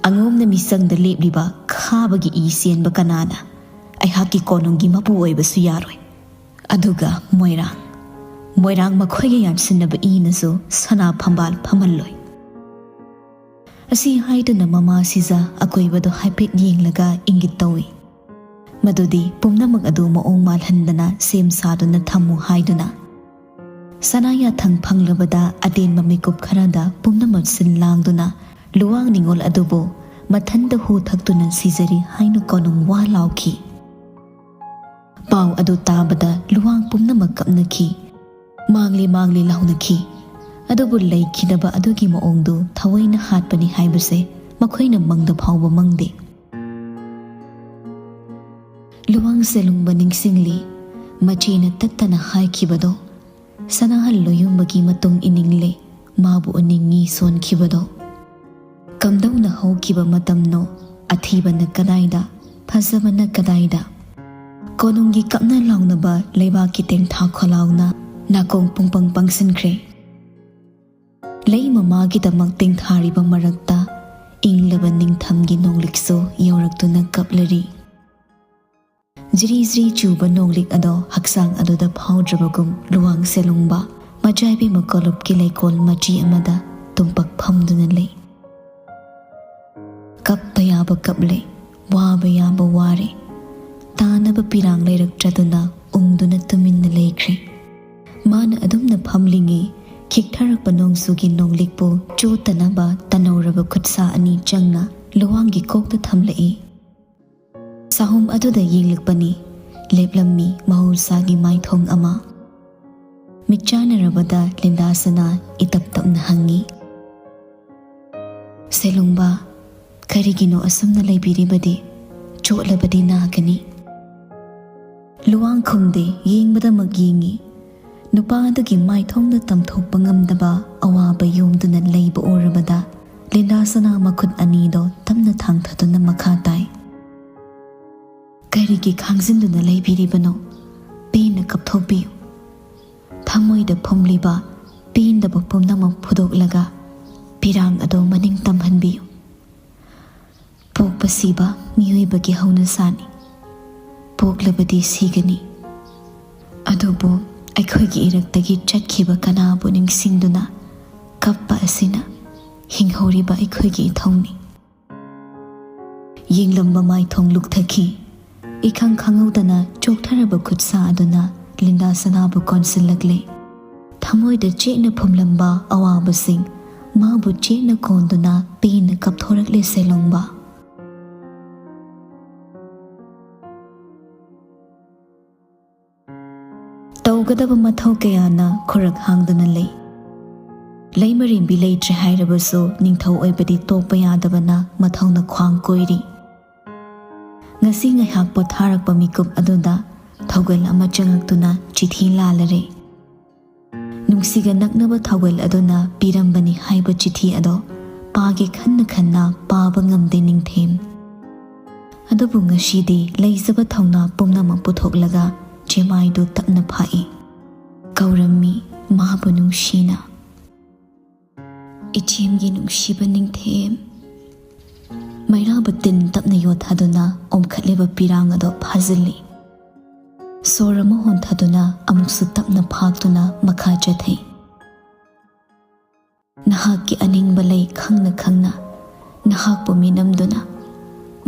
ꯑꯉꯣꯝꯅ ꯃꯤꯆꯪꯗ ꯂꯦꯞꯂꯤꯕ ꯈꯥꯕꯒꯤ ꯏ ꯆꯦꯟꯕ ꯀꯅꯥꯅ ꯑꯩꯍꯥꯛꯀꯤ ꯀꯣꯅꯨꯡꯒꯤ ꯃꯄꯨ ꯑꯣꯏꯕꯁꯨ ꯌꯥꯔꯣꯏ꯫ ꯑꯗꯨꯒ ꯃꯣꯏꯔꯥꯡ, ꯃꯣꯏꯔꯥꯡ ꯃꯈꯣꯏꯒ ꯌꯥꯟꯁꯤꯟꯅꯕ ꯏꯅꯁꯨ ꯁꯅꯥ ꯐꯝꯕꯥꯜ ꯐꯝꯍꯜꯂꯣꯏ꯫" ꯑꯁꯤ ꯍꯥꯏꯗꯨꯅ ꯃꯃꯥ ꯁꯤꯖ ꯑꯀꯣꯏꯕꯗꯨ ꯍꯥꯏꯐꯦꯠ ꯌꯦꯡꯂꯒ ꯏꯪꯒꯤꯠ ꯇꯧꯏ꯫ ꯃꯗꯨꯗꯤ ꯄꯨꯝꯅꯃꯛ ꯑꯗꯨ ꯃꯑꯣꯡ ꯃꯥꯜꯍꯟꯗꯅ ꯁꯦꯝ ꯁꯥꯗꯨꯅ ꯊꯝꯃꯨ ꯍꯥꯏꯗꯨꯅ꯫ ꯁꯅꯥ ꯌꯥꯊꯪ ꯐꯪꯂꯕꯗ ꯑꯇꯦꯟꯕ ꯃꯤꯀꯨꯞ ꯈꯔꯗ ꯄꯨꯝꯅꯃꯛ ꯁꯤꯟ ꯂꯥꯡꯗꯨꯅ ꯂꯨꯋꯥꯡ ꯅꯤꯉꯣꯜ ꯑꯗꯨꯕꯨ ꯃꯊꯟꯇ ꯍꯨ ꯊꯛꯇꯨꯅ ꯁꯤꯖꯔꯤ ꯍꯥꯏꯅ ꯀꯣꯅꯨꯡ ꯋꯥ ꯂꯥꯎꯈꯤ꯫ ꯄꯥꯎ ꯑꯗꯨ ꯇꯥꯕꯗ ꯂꯨꯋꯥꯡ ꯄꯨꯝꯅꯃꯛ ꯀꯞꯅꯈꯤ꯫ "ꯃꯥꯡꯂꯤ, ꯃꯥꯡꯂꯤ" ꯂꯥꯎꯅꯈꯤ꯫ ꯑꯗꯨꯕꯨ ꯂꯩꯈꯤꯗꯕ ꯑꯗꯨꯒꯤ ꯃꯑꯣꯡꯗꯨ ꯊꯑꯣꯏꯅ ꯍꯥꯠꯄꯅꯤ ꯍꯥꯏꯕꯁꯦ ꯃꯈꯣꯏꯅ ꯃꯪꯗ ꯐꯥꯎꯕ ꯃꯪꯗꯦ꯫ ꯂꯨꯋꯥꯡ ꯁꯦꯂꯨꯡꯕ ꯅꯤꯡꯁꯤꯡꯂꯤ꯫ ꯃꯆꯦꯅ ꯇꯠꯇꯅ ꯍꯥꯏꯈꯤꯕꯗꯣ, ꯁꯅꯥꯍꯜ ꯂꯣꯌꯨꯝꯕꯒꯤ ꯃꯇꯨꯡ ꯏꯅꯤꯡꯂꯦ, ꯃꯥꯕꯨ ꯎꯅꯤꯡꯉꯤ ꯁꯣꯟꯈꯤꯕꯗꯣ꯫ ꯀꯝꯗꯧꯅ ꯍꯧꯈꯤꯕ ꯃꯇꯝꯅꯣ? ꯑꯊꯤꯕꯅ ꯀꯗꯥꯏꯗ? ꯐꯖꯕꯅ ꯀꯗꯥꯏꯗ? ꯀꯣꯅꯨꯡꯒꯤ ꯀꯞꯅ ꯂꯥꯎꯅꯕ ꯂꯩꯕꯥꯛꯀꯤ ꯇꯦꯡꯊꯥ ꯈꯣꯂꯥꯎꯅ ꯅꯥꯀꯣꯡ ꯄꯨꯡꯄꯪ ꯄꯪꯁꯤꯟꯈ꯭ꯔꯦ꯫ ꯂꯩ ꯃꯃꯥꯒꯤꯗꯃꯛ ꯇꯦꯡꯊꯥꯔꯤꯕ ꯃꯔꯛꯇ ꯏꯪꯂꯕ ꯅꯤꯡꯊꯝꯒꯤ ꯅꯣꯡꯂꯤꯛꯁꯨ ꯌꯧꯔꯛꯇꯨꯅ ꯀꯞꯂꯔꯤ꯫ ꯖ꯭ꯔꯤ ꯖ꯭ꯔꯤ ꯆꯨꯕ ꯅꯣꯡꯂꯤꯛ ꯑꯗꯣ ꯍꯛꯆꯥꯡ ꯑꯗꯨꯗ ꯐꯥꯎꯗ꯭ꯔꯕꯒꯨꯝ ꯂꯨꯋꯥꯡ ꯁꯦꯂꯨꯡꯕ ꯃꯆꯥꯏꯕꯤ ꯃꯀꯣꯂꯨꯞꯀꯤ ꯂꯩꯀꯣꯜ ꯃꯆꯤ ꯑꯃꯗ ꯇꯨꯝꯄꯛ ꯐꯝꯗꯨꯅ ꯂꯩ꯫ ꯀꯞꯄ ꯌꯥꯕ ꯀꯞꯂꯦ, ꯋꯥꯕ ꯌꯥꯕ ꯋꯥꯔꯦ꯫ ꯇꯥꯅꯕ ꯄꯤꯔꯥꯡ ꯂꯩꯔꯛꯇ꯭ꯔꯗꯨꯅ ꯎꯪꯗꯨꯅ ꯇꯨꯃꯤꯟꯅ ꯂꯩꯈ꯭ꯔꯦ꯫ ꯃꯥꯅ ꯑꯗꯨꯝꯅ ꯐꯝꯂꯤꯉꯩ ꯈꯤꯛꯊꯔꯛꯄ ꯅꯣꯡꯖꯨꯒꯤ ꯅꯣꯡꯂꯤꯛꯄꯨ ꯆꯣꯠꯇꯅꯕ ꯇꯅꯧꯔꯕ ꯈꯨꯠꯁꯥ ꯑꯅꯤ ꯆꯪꯅ ꯂꯨꯋꯥꯡꯒꯤ ꯀꯣꯛꯇ ꯊꯝꯂꯛꯏ꯫ ꯆꯥꯍꯨꯝ ꯑꯗꯨꯗ ꯌꯦꯡꯂꯛꯄꯅꯤ꯫ ꯂꯦꯞꯂꯝꯃꯤ ꯃꯍꯧꯁꯥꯒꯤ ꯃꯥꯏꯊꯣꯡ ꯑꯃ꯫ ꯃꯤꯠ ꯆꯥꯟꯅꯔꯕꯗ ꯂꯤꯟꯗꯥꯁꯅꯥ ꯏꯇꯞ ꯇꯞꯅ ꯍꯪꯉꯤ, "ꯁꯦꯂꯨꯡꯕ, ꯀꯔꯤꯒꯤꯅꯣ ꯑꯁꯨꯝꯅ ꯂꯩꯕꯤꯔꯤꯕꯗꯤ? ꯆꯣꯠꯂꯕꯗꯤ ꯅꯥꯒꯅꯤ꯫" ꯂꯨꯋꯥꯡ ꯈꯨꯝꯗꯦ, ꯌꯦꯡꯕꯗꯃꯛ ꯌꯦꯡꯉꯤ꯫ ꯅꯨꯄꯥ ꯑꯗꯨꯒꯤ ꯃꯥꯏꯊꯣꯡꯗ ꯇꯝꯊꯣꯛꯄ ꯉꯝꯗꯕ ꯑꯋꯥꯕ ꯌꯣꯝꯗꯨꯅ ꯂꯩꯕ ꯎꯔꯕꯗ ꯂꯤꯟꯗꯥꯁꯅꯥ ꯃꯈꯨꯠ ꯑꯅꯤꯗꯣ ꯇꯞꯅ ꯊꯥꯡꯊꯗꯨꯅ ꯃꯈꯥ ꯇꯥꯏ꯫ "ꯀꯔꯤꯒꯤ ꯈꯥꯡꯖꯤꯟꯗꯨꯅ ꯂꯩꯕꯤꯔꯤꯕꯅꯣ? ꯄꯦꯟꯅ ꯀꯞꯊꯣꯛꯄꯤꯌꯨ꯫ ꯊꯃꯣꯏꯗ ꯐꯨꯝꯂꯤꯕ ꯄꯦꯟꯗꯕ ꯄꯨꯝꯅꯃꯛ ꯐꯨꯗꯣꯛꯂꯒ ꯄꯤꯔꯥꯡ ꯑꯗꯣ ꯃꯅꯤꯡ ꯇꯝꯍꯟꯕꯤꯌꯨ꯫ ꯄꯣꯛꯄ ꯁꯤꯕ ꯃꯤꯑꯣꯏꯕꯒꯤ ꯍꯧꯅꯁꯥꯅꯤ꯫ ꯄꯣꯛꯂꯕꯗꯤ ꯁꯤꯒꯅꯤ꯫ ꯑꯗꯨꯕꯨ ꯑꯩꯈꯣꯏꯒꯤ ꯏꯔꯛꯇꯒꯤ ꯆꯠꯈꯤꯕ ꯀꯅꯥꯕꯨ ꯅꯤꯡꯁꯤꯡꯗꯨꯅ ꯀꯞꯄ ꯑꯁꯤꯅ ꯍꯤꯡꯍꯧꯔꯤꯕ ꯑꯩꯈꯣꯏꯒꯤ ꯏꯊꯧꯅꯤ꯫" ꯌꯦꯡꯂꯝꯕ ꯃꯥꯏꯊꯣꯡ ꯂꯨꯛꯊꯈꯤ꯫ ꯏꯈꯪ ꯈꯪꯍꯧꯗꯅ ꯆꯣꯛꯊꯔꯕ ꯈꯨꯠꯁꯥ ꯑꯗꯨꯅ ꯂꯤꯟꯗꯥꯁꯅꯥꯕꯨ ꯀꯣꯟꯁꯤꯜꯂꯛꯂꯦ꯫ ꯊꯃꯣꯏꯗ ꯆꯦꯠꯅ ꯐꯨꯝꯂꯝꯕ ꯑꯋꯥꯕꯁꯤꯡ ꯃꯥꯕꯨ ꯆꯦꯠꯅ ꯀꯣꯟꯗꯨꯅ ꯄꯦꯟꯅ ꯀꯞꯊꯣꯔꯛꯂꯦ ꯁꯦꯂꯣꯡꯕ꯫ ꯇꯧꯒꯗꯕ ꯃꯊꯧ ꯀꯌꯥꯅ ꯈꯨꯔꯛ ꯍꯥꯡꯗꯨꯅ ꯂꯩ꯫ ꯂꯩꯃꯔꯦꯝꯕꯤ ꯂꯩꯇ꯭ꯔꯦ ꯍꯥꯏꯔꯕꯁꯨ ꯅꯤꯡꯊꯧ ꯑꯣꯏꯕꯗꯤ ꯇꯣꯛꯄ ꯌꯥꯗꯕꯅ ꯃꯊꯧꯅ ꯈ꯭ꯋꯥꯡ ꯀꯣꯏꯔꯤ꯫ ꯉꯁꯤ ꯉꯥꯏꯍꯥꯛ ꯄꯣꯊꯥꯔꯛꯄ ꯃꯤꯀꯨꯞ ꯑꯗꯨꯗ ꯊꯧꯒꯜ ꯑꯃ ꯆꯪꯉꯛꯇꯨꯅ ꯆꯤꯊꯤ ꯂꯥꯜꯂꯔꯦ꯫ ꯅꯨꯡꯁꯤꯒ ꯅꯛꯅꯕ ꯊꯧꯒꯜ ꯑꯗꯨꯅ ꯄꯤꯔꯝꯕꯅꯤ ꯍꯥꯏꯕ ꯆꯤꯊꯤ ꯑꯗꯣ ꯄꯥꯒꯦ ꯈꯟꯅ ꯈꯟꯅ ꯄꯥꯕ ꯉꯝꯗꯦ ꯅꯤꯡꯊꯦꯝ꯫ ꯑꯗꯨꯕꯨ ꯉꯁꯤꯗꯤ ꯂꯩꯖꯕ ꯊꯧꯅꯥ ꯄꯨꯝꯅꯃꯛ ꯄꯨꯊꯣꯛꯂꯒ ꯆꯦꯃꯥꯏꯗꯨ ꯇꯞꯅ ꯐꯥꯛꯏ꯫ ꯀꯧꯔꯝꯃꯤ ꯃꯥꯕꯨ ꯅꯨꯡꯁꯤꯅ꯫ ꯏꯆꯦꯝꯒꯤ ꯅꯨꯡꯁꯤꯕ ꯅꯤꯡꯊꯦꯝ꯫ ꯃꯩꯔꯥꯕ ꯇꯤꯟ ꯇꯞꯅ ꯌꯣꯠꯊꯗꯨꯅ ꯑꯣꯝꯈꯠꯂꯤꯕ ꯄꯤꯔꯥꯡ ꯑꯗꯣ ꯐꯥꯖꯤꯜꯂꯤ꯫ ꯁꯣꯔ ꯑꯃ ꯍꯣꯟꯊꯗꯨꯅ ꯑꯃꯨꯛꯁꯨ ꯇꯞꯅ ꯐꯥꯛꯇꯨꯅ ꯃꯈꯥ ꯆꯠꯊꯩ꯫ ꯅꯍꯥꯛꯀꯤ ꯑꯅꯤꯡꯕ ꯂꯩ ꯈꯪꯅ ꯈꯪꯅ, ꯅꯍꯥꯛꯄꯨ ꯃꯤꯅꯝꯗꯨꯅ,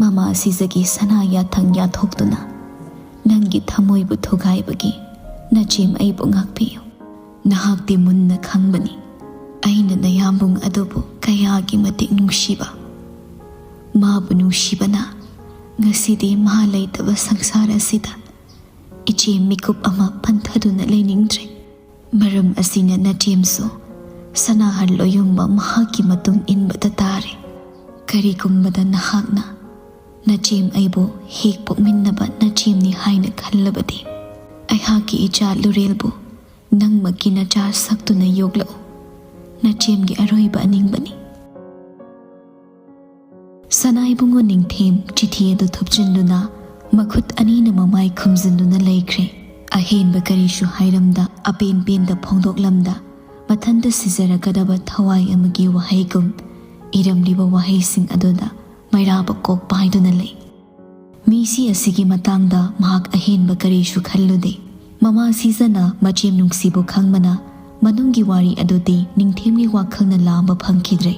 ꯃꯃꯥ ꯁꯤꯖꯒꯤ ꯁꯅꯥ ꯌꯥꯊꯪ ꯌꯥꯊꯣꯛꯇꯨꯅ, ꯅꯪꯒꯤ ꯊꯃꯣꯏꯕꯨ ꯊꯨꯒꯥꯏꯕꯒꯤ ꯅꯆꯦꯝ ꯑꯩꯕꯨ ꯉꯥꯛꯄꯤꯌꯨ꯫ ꯅꯍꯥꯛꯇꯤ ꯃꯨꯟꯅ ꯈꯪꯕꯅꯤ, ꯑꯩꯅ ꯅꯌꯥꯝꯕꯨꯡ ꯑꯗꯨꯕꯨ ꯀꯌꯥꯒꯤ ꯃꯇꯤꯛ ꯅꯨꯡꯁꯤꯕ꯫ ꯃꯥꯕꯨ ꯅꯨꯡꯁꯤꯕꯅ ꯉꯁꯤꯗꯤ ꯃꯥ ꯂꯩꯇꯕ ꯁꯪꯁꯥꯔ ꯑꯁꯤꯗ ꯏꯆꯦ ꯃꯤꯀꯨꯞ ꯑꯃ ꯄꯟꯊꯗꯨꯅ ꯂꯩꯅꯤꯡꯗ꯭ꯔꯦ꯫ ꯃꯔꯝ ꯑꯁꯤꯅ ꯅꯆꯦꯝꯁꯨ ꯁꯅꯥꯍꯟ ꯂꯣꯌꯨꯝꯕ ꯃꯍꯥꯛꯀꯤ ꯃꯇꯨꯡ ꯏꯟꯕꯗ ꯇꯥꯔꯦ꯫ ꯀꯔꯤꯒꯨꯝꯕꯗ ꯅꯍꯥꯛꯅ ꯅꯆꯦꯝ ꯑꯩꯕꯨ ꯍꯦꯛ ꯄꯣꯛꯃꯤꯟꯅꯕ ꯅꯆꯦꯝꯅꯤ ꯍꯥꯏꯅ ꯈꯜꯂꯕꯗꯤ, ꯑꯩꯍꯥꯛꯀꯤ ꯏꯆꯥ ꯂꯨꯔꯦꯜꯕꯨ ꯅꯪꯃꯛꯀꯤ ꯅꯆꯥ ꯁꯛꯇꯨꯅ ꯌꯣꯛꯂꯛꯎ꯫ ꯅꯆꯦꯝꯒꯤ ꯑꯔꯣꯏꯕ ꯑꯅꯤꯡꯕꯅꯤ꯫ ꯁꯅꯥꯏꯕꯨꯡꯉꯣ ꯅꯤꯡꯊꯦꯝ ꯆꯤꯊꯤ ꯑꯗꯨ ꯊꯨꯞꯆꯤꯟꯗꯨꯅ ꯃꯈꯨꯠ ꯑꯅꯤꯅ ꯃꯃꯥꯏ ꯈꯨꯝꯖꯤꯟꯗꯨꯅ ꯂꯩꯈ꯭ꯔꯦ꯫ ꯑꯍꯦꯟꯕ ꯀꯔꯤꯁꯨ ꯍꯥꯏꯔꯝꯗ, ꯑꯄꯦꯟ ꯄꯦꯟꯗ ꯐꯣꯡꯗꯣꯛꯂꯝꯗ, ꯃꯊꯟꯇ ꯁꯤꯖꯔꯒꯗꯕ ꯊꯋꯥꯏ ꯑꯃꯒꯤ ꯋꯥꯍꯩꯒꯨꯝ ꯏꯔꯝꯂꯤꯕ ꯋꯥꯍꯩꯁꯤꯡ ꯑꯗꯨꯗ ꯃꯩꯔꯥꯕ ꯀꯣꯛ ꯄꯥꯏꯗꯨꯅ ꯂꯩ꯫ ꯃꯤꯁꯤ ꯑꯁꯤꯒꯤ ꯃꯇꯥꯡꯗ ꯃꯍꯥꯛ ꯑꯍꯦꯟꯕ ꯀꯔꯤꯁꯨ ꯈꯜꯂꯨꯗꯦ꯫ ꯃꯃꯥ ꯁꯤꯖꯅ ꯃꯆꯦꯝ ꯅꯨꯡꯁꯤꯕꯨ ꯈꯪꯕꯅ ꯃꯅꯨꯡꯒꯤ ꯋꯥꯔꯤ ꯑꯗꯨꯗꯤ ꯅꯤꯡꯊꯦꯝꯒꯤ ꯋꯥꯈꯜꯅ ꯂꯥꯝꯕ ꯐꯪꯈꯤꯗ꯭ꯔꯦ꯫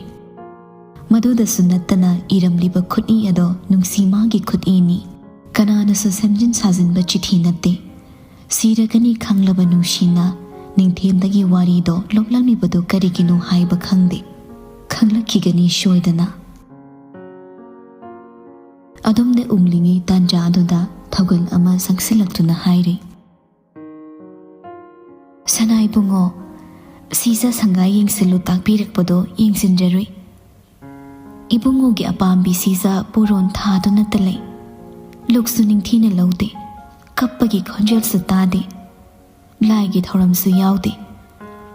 ꯃꯗꯨꯗꯁꯨ ꯅꯠꯇꯅ ꯏꯔꯝꯂꯤꯕ ꯈꯨꯠꯏ ꯑꯗꯣ ꯅꯨꯡꯁꯤ ꯃꯥꯒꯤ ꯈꯨꯠꯏꯅꯤ꯫ ꯀꯅꯥꯅꯁꯨ ꯁꯦꯝꯖꯤꯟ ꯁꯥꯖꯤꯟꯕ ꯆꯤꯊꯤ ꯅꯠꯇꯦ꯫ ꯁꯤꯔꯒꯅꯤ ꯈꯪꯂꯕ ꯅꯨꯡꯁꯤꯅ ꯅꯤꯡꯊꯦꯝꯗꯒꯤ ꯋꯥꯔꯤꯗꯣ ꯂꯣꯛꯂꯝꯂꯤꯕꯗꯨ ꯀꯔꯤꯒꯤꯅꯣ ꯍꯥꯏꯕ ꯈꯪꯗꯦ꯫ ꯈꯪꯂꯛꯈꯤꯒꯅꯤ ꯁꯣꯏꯗꯅ꯫ ꯑꯗꯨꯝꯅ ꯎꯪꯂꯤꯉꯩ ꯇꯥꯟꯖꯥ ꯑꯗꯨꯗ ꯊꯧꯒꯜ ꯑꯃ ꯆꯪꯁꯤꯜꯂꯛꯇꯨꯅ ꯍꯥꯏꯔꯦ, "ꯁꯅꯥꯏꯕꯨꯡꯉꯣ, ꯁꯤꯖ ꯁꯪꯒꯥꯏ ꯌꯦꯡꯁꯤꯜꯂꯨ ꯇꯥꯛꯄꯤꯔꯛꯄꯗꯣ ꯌꯦꯡꯁꯤꯟꯖꯔꯨꯏ꯫ ꯏꯕꯨꯡꯉꯣꯒꯤ ꯑꯄꯥꯝꯕꯤ ꯁꯤꯖ ꯄꯨꯔꯣꯟ ꯊꯥꯗꯨꯅꯇ ꯂꯩ꯫ ꯂꯨꯛꯁꯨ ꯅꯤꯡꯊꯤꯅ ꯂꯧꯗꯦ꯫ ꯀꯞꯄꯒꯤ ꯈꯣꯟꯖꯦꯜꯁꯨ ꯇꯥꯗꯦ꯫ ꯂꯥꯏꯒꯤ ꯊꯧꯔꯝꯁꯨ ꯌꯥꯎꯗꯦ꯫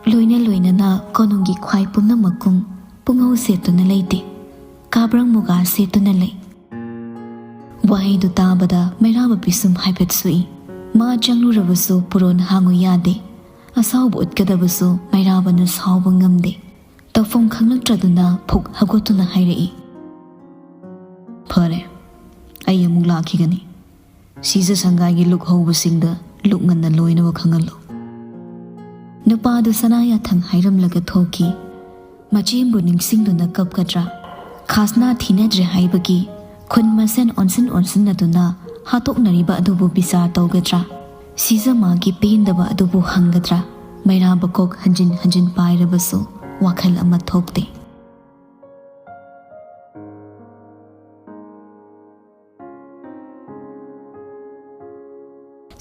ꯂꯣꯏꯅ ꯂꯣꯏꯅꯅ ꯀꯣꯅꯨꯡꯒꯤ ꯈ꯭ꯋꯥꯏ ꯄꯨꯝꯅꯃꯛꯀꯨꯝ ꯄꯨꯡꯉꯧ ꯁꯦꯠꯇꯨꯅ ꯂꯩꯇꯦ꯫ ꯀꯥꯕ꯭ꯔꯪ ꯃꯨꯒꯥ ꯁꯦꯠꯇꯨꯅ ꯂꯩ꯫ ꯋꯥꯍꯩꯗꯨ ꯇꯥꯕꯗ ꯃꯩꯔꯥꯕ ꯄꯤꯁꯨꯝ ꯍꯥꯏꯐꯦꯠ ꯁꯨꯏ꯫ ꯃꯥ ꯆꯪꯂꯨꯔꯕꯁꯨ ꯄꯨꯔꯣꯟ ꯍꯥꯡꯉꯨ ꯌꯥꯗꯦ꯫ ꯑꯁꯥꯎꯕ ꯎꯠꯀꯗꯕꯁꯨ ꯃꯩꯔꯥꯕꯅ ꯁꯥꯎꯕ ꯉꯝꯗꯦ꯫ ꯇꯧꯐꯝ ꯈꯪꯂꯛꯇ꯭ꯔꯗꯨꯅ ꯐꯨꯛ ꯍꯧꯒꯠꯇꯨꯅ ꯍꯥꯏꯔꯛꯏ, "ꯐꯔꯦ, ꯑꯩ ꯑꯃꯨꯛ ꯂꯥꯛꯈꯤꯒꯅꯤ꯫ ꯁꯤꯖ ꯁꯪꯒꯥꯏꯒꯤ ꯂꯨꯛ ꯍꯧꯕꯁꯤꯡꯗ ꯂꯨꯛ ꯉꯟꯅ ꯂꯣꯏꯅꯕ ꯈꯪꯍꯜꯂꯨ꯫" ꯅꯨꯄꯥꯗꯨ ꯁꯅꯥ ꯌꯥꯊꯪ ꯍꯥꯏꯔꯝꯂꯒ ꯊꯣꯛꯈꯤ꯫ ꯃꯆꯦꯝꯕꯨ ꯅꯤꯡꯁꯤꯡꯗꯨꯅ ꯀꯞꯀꯗ꯭ꯔꯥ? ꯈꯥꯖꯅꯥ ꯊꯤꯅꯗ꯭ꯔꯦ ꯍꯥꯏꯕꯒꯤ ꯈꯨꯟ ꯃꯁꯦꯟ ꯑꯣꯟꯁꯤꯟ ꯑꯣꯟꯁꯤꯟꯅꯗꯨꯅ ꯍꯥꯠꯇꯣꯛꯅꯔꯤꯕ ꯑꯗꯨꯕꯨ ꯕꯤꯆꯥꯔ ꯇꯧꯒꯗ꯭ꯔꯥ? ꯁꯤꯖ ꯃꯥꯒꯤ ꯄꯦꯟꯗꯕ ꯑꯗꯨꯕꯨ ꯍꯪꯒꯗ꯭ꯔꯥ? ꯃꯩꯔꯥꯕ ꯀꯣꯛ ꯍꯟꯖꯤꯟ ꯍꯟꯖꯤꯟ ꯄꯥꯏꯔꯕꯁꯨ ꯋꯥꯈꯜ ꯑꯃ ꯊꯣꯛꯇꯦ꯫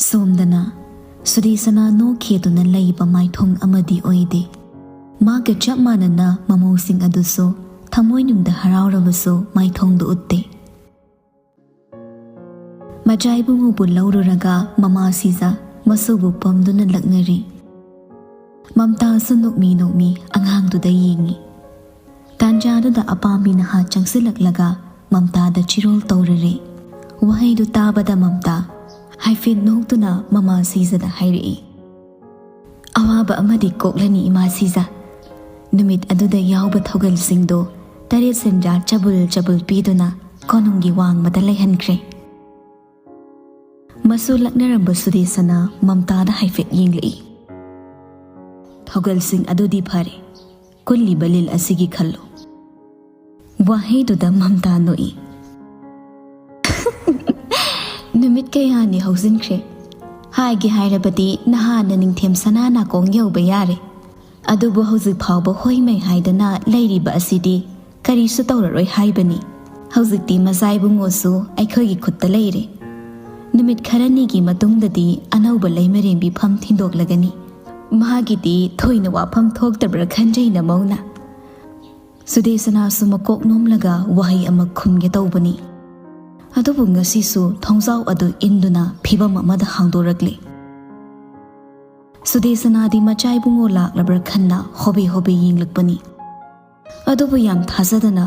ꯁꯣꯝꯗꯅ ꯁꯨꯗꯦꯁꯅꯥ ꯅꯣꯛꯈꯤꯗꯨꯅ ꯂꯩꯕ ꯃꯥꯏꯊꯣꯡ ꯑꯃꯗꯤ ꯑꯣꯏꯗꯦ꯫ ꯃꯥꯒ ꯆꯞ ꯃꯥꯟꯅꯅ ꯃꯃꯧꯁꯤꯡ ꯑꯗꯨꯁꯨ ꯊꯃꯣꯏꯅꯨꯡꯗ ꯍꯔꯥꯎꯔꯕꯁꯨ ꯃꯥꯏꯊꯣꯡꯗꯨ ꯎꯠꯇꯦ꯫ ꯃꯆꯥ ꯏꯕꯨꯡꯉꯣꯕꯨ ꯂꯧꯔꯨꯔꯒ ꯃꯃꯥ ꯁꯤꯖ ꯃꯁꯨꯕꯨ ꯄꯝꯗꯨꯅ ꯂꯛꯅꯔꯤ꯫ ꯃꯝꯇꯥꯁꯨ ꯅꯣꯛꯃꯤ ꯅꯣꯛꯃꯤ ꯑꯉꯥꯡꯗꯨꯗ ꯌꯦꯡꯉꯤ꯫ ꯇꯥꯟꯖꯥꯗꯨꯗ ꯑꯄꯥꯝꯕꯤ ꯅꯍꯥ ꯆꯪꯁꯤꯜꯂꯛꯂꯒ ꯃꯝꯇꯥꯗ ꯆꯤꯔꯣꯜ ꯇꯧꯔꯔꯦ꯫ ꯋꯥꯍꯩꯗꯨ ꯇꯥꯕꯗ ꯃꯝꯇꯥ ꯍꯥꯏꯐꯦꯠ ꯅꯣꯛꯇꯨꯅ ꯃꯃꯥ ꯁꯤꯖꯗ ꯍꯥꯏꯔꯛꯏ, "ꯑꯋꯥꯕ ꯑꯃꯗꯤ ꯀꯣꯛꯂꯅꯤ ꯏꯃꯥ ꯁꯤꯖ꯫ ꯅꯨꯃꯤꯠ ꯑꯗꯨꯗ ꯌꯥꯎꯕ ꯊꯧꯒꯜꯁꯤꯡꯗꯣ ꯇꯔꯦꯠ ꯁꯦꯟꯖꯥ ꯆꯕꯨꯜ ꯆꯕꯨꯜ ꯄꯤꯗꯨꯅ ꯀꯣꯅꯨꯡꯒꯤ ꯋꯥꯡꯃꯗ ꯂꯩꯍꯟꯈ꯭ꯔꯦ꯫" ꯃꯁꯨ ꯂꯛꯅꯔꯝꯕ ꯁꯨꯗꯦꯁꯅ ꯃꯝꯇꯥꯗ ꯍꯥꯏꯐꯦꯠ ꯌꯦꯡꯂꯛꯏ꯫ "ꯊꯧꯒꯜꯁꯤꯡ ꯑꯗꯨꯗꯤ ꯐꯔꯦ, ꯀꯨꯜꯂꯤꯕ ꯂꯤꯜ ꯑꯁꯤꯒꯤ ꯈꯜꯂꯨ꯫" ꯋꯥꯍꯩꯗꯨꯗ ꯃꯝꯇꯥ ꯅꯣꯛꯏ꯫ "ꯅꯨꯃꯤꯠ ꯀꯌꯥꯅꯤ ꯍꯧꯖꯤꯟꯈ꯭ꯔꯦ꯫ ꯍꯥꯏꯒꯦ ꯍꯥꯏꯔꯕꯗꯤ ꯅꯍꯥꯟꯅ ꯅꯤꯡꯊꯦꯝ ꯁꯅꯥ ꯅꯥꯀꯣꯡ ꯌꯧꯕ ꯌꯥꯔꯦ꯫ ꯑꯗꯨꯕꯨ ꯍꯧꯖꯤꯛ ꯐꯥꯎꯕ ꯍꯣꯏ ꯃꯩ ꯍꯥꯏꯗꯅ ꯂꯩꯔꯤꯕ ꯑꯁꯤꯗꯤ ꯀꯔꯤꯁꯨ ꯇꯧꯔꯔꯣꯏ ꯍꯥꯏꯕꯅꯤ꯫ ꯍꯧꯖꯤꯛꯇꯤ ꯃꯆꯥ ꯏꯕꯨꯡꯉꯣꯁꯨ ꯑꯩꯈꯣꯏꯒꯤ ꯈꯨꯠꯇ ꯂꯩꯔꯦ꯫ ꯅꯨꯃꯤꯠ ꯈꯔꯅꯤꯒꯤ ꯃꯇꯨꯡꯗꯗꯤ ꯑꯅꯧꯕ ꯂꯩꯃꯔꯦꯝꯕꯤ ꯐꯝ ꯊꯤꯟꯗꯣꯛꯂꯒꯅꯤ꯫ "ꯃꯥꯒꯤꯗꯤ ꯊꯣꯏꯅ ꯋꯥꯐꯝ ꯊꯣꯛꯇꯕ꯭ꯔꯥ ꯈꯟꯖꯩ ꯅꯃꯧꯅ꯫" ꯁꯨꯗꯦꯁꯅꯥꯁꯨ ꯃꯀꯣꯛ ꯅꯣꯝꯂꯒ ꯋꯥꯍꯩ ꯑꯃ ꯈꯨꯝꯒꯦ ꯇꯧꯕꯅꯤ꯫ ꯑꯗꯨꯕꯨ ꯉꯁꯤꯁꯨ ꯊꯣꯡꯖꯥꯎ ꯑꯗꯨ ꯏꯟꯗꯨꯅ ꯐꯤꯕꯝ ꯑꯃꯗ ꯍꯥꯡꯗꯣꯔꯛꯂꯦ꯫ ꯁꯨꯗꯦꯁꯅꯥꯗꯤ ꯃꯆꯥ ꯏꯕꯨꯡꯉꯣ ꯂꯥꯛꯂꯕ꯭ꯔꯥ ꯈꯟꯅ ꯍꯣꯕꯦ ꯍꯣꯕꯦ ꯌꯦꯡꯂꯛꯄꯅꯤ꯫ ꯑꯗꯨꯕꯨ ꯌꯥꯝ ꯊꯥꯖꯗꯅ,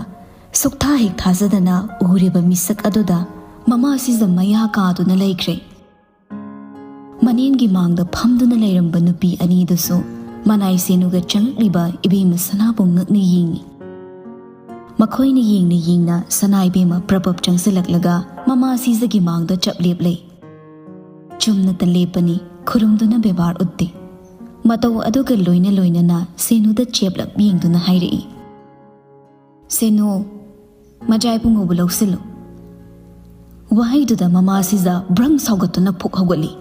ꯁꯨꯛꯊꯥ ꯍꯦꯛ ꯊꯥꯖꯗꯅ ꯎꯔꯤꯕ ꯃꯤꯁꯛ ꯑꯗꯨꯗ ꯃꯃꯥ ꯁꯤꯖ ꯃꯌꯥ ꯀꯥꯗꯨꯅ ꯂꯩꯈ꯭ꯔꯦ꯫ ꯃꯅꯦꯝꯒꯤ ꯃꯥꯡꯗ ꯐꯝꯗꯨꯅ ꯂꯩꯔꯝꯕ ꯅꯨꯄꯤ ꯑꯅꯤꯗꯨꯁꯨ ꯃꯅꯥꯏ ꯁꯦꯅꯨꯒ ꯆꯪꯂꯛꯂꯤꯕ ꯏꯕꯦꯝꯃ ꯁꯅꯥꯕꯨ ꯉꯛꯅ ꯌꯦꯡꯏ꯫ ꯃꯈꯣꯏꯅ ꯌꯦꯡꯅ ꯌꯦꯡꯅ ꯁꯅꯥ ꯏꯕꯦꯝꯃ ꯄ꯭ꯔꯞ ꯄ꯭ꯔꯞ ꯆꯪꯁꯤꯜꯂꯛꯂꯒ ꯃꯃꯥ ꯁꯤꯖꯒꯤ ꯃꯥꯡꯗ ꯆꯞ ꯂꯦꯞꯂꯦ꯫ ꯆꯨꯝꯅꯇ ꯂꯦꯞꯄꯅꯤ, ꯈꯨꯔꯨꯝꯗꯨꯅ ꯕꯦꯕꯥꯔ ꯎꯠꯇꯦ꯫ ꯃꯇꯧ ꯑꯗꯨꯒ ꯂꯣꯏꯅ ꯂꯣꯏꯅꯅ ꯁꯦꯅꯨꯗ ꯆꯦꯞꯂꯞ ꯌꯦꯡꯗꯨꯅ ꯍꯥꯏꯔꯛꯏ, "ꯁꯦꯅꯨ, ꯃꯖꯥ ꯏꯕꯨꯡꯉꯣꯕꯨ ꯂꯧꯁꯤꯜꯂꯨ꯫" ꯋꯥꯍꯩꯗꯨꯗ ꯃꯃꯥ ꯁꯤꯖ ꯕ꯭ꯔꯪ ꯁꯥꯎꯒꯠꯇꯨꯅ ꯐꯨꯛ ꯍꯧꯒꯠꯂꯤ꯫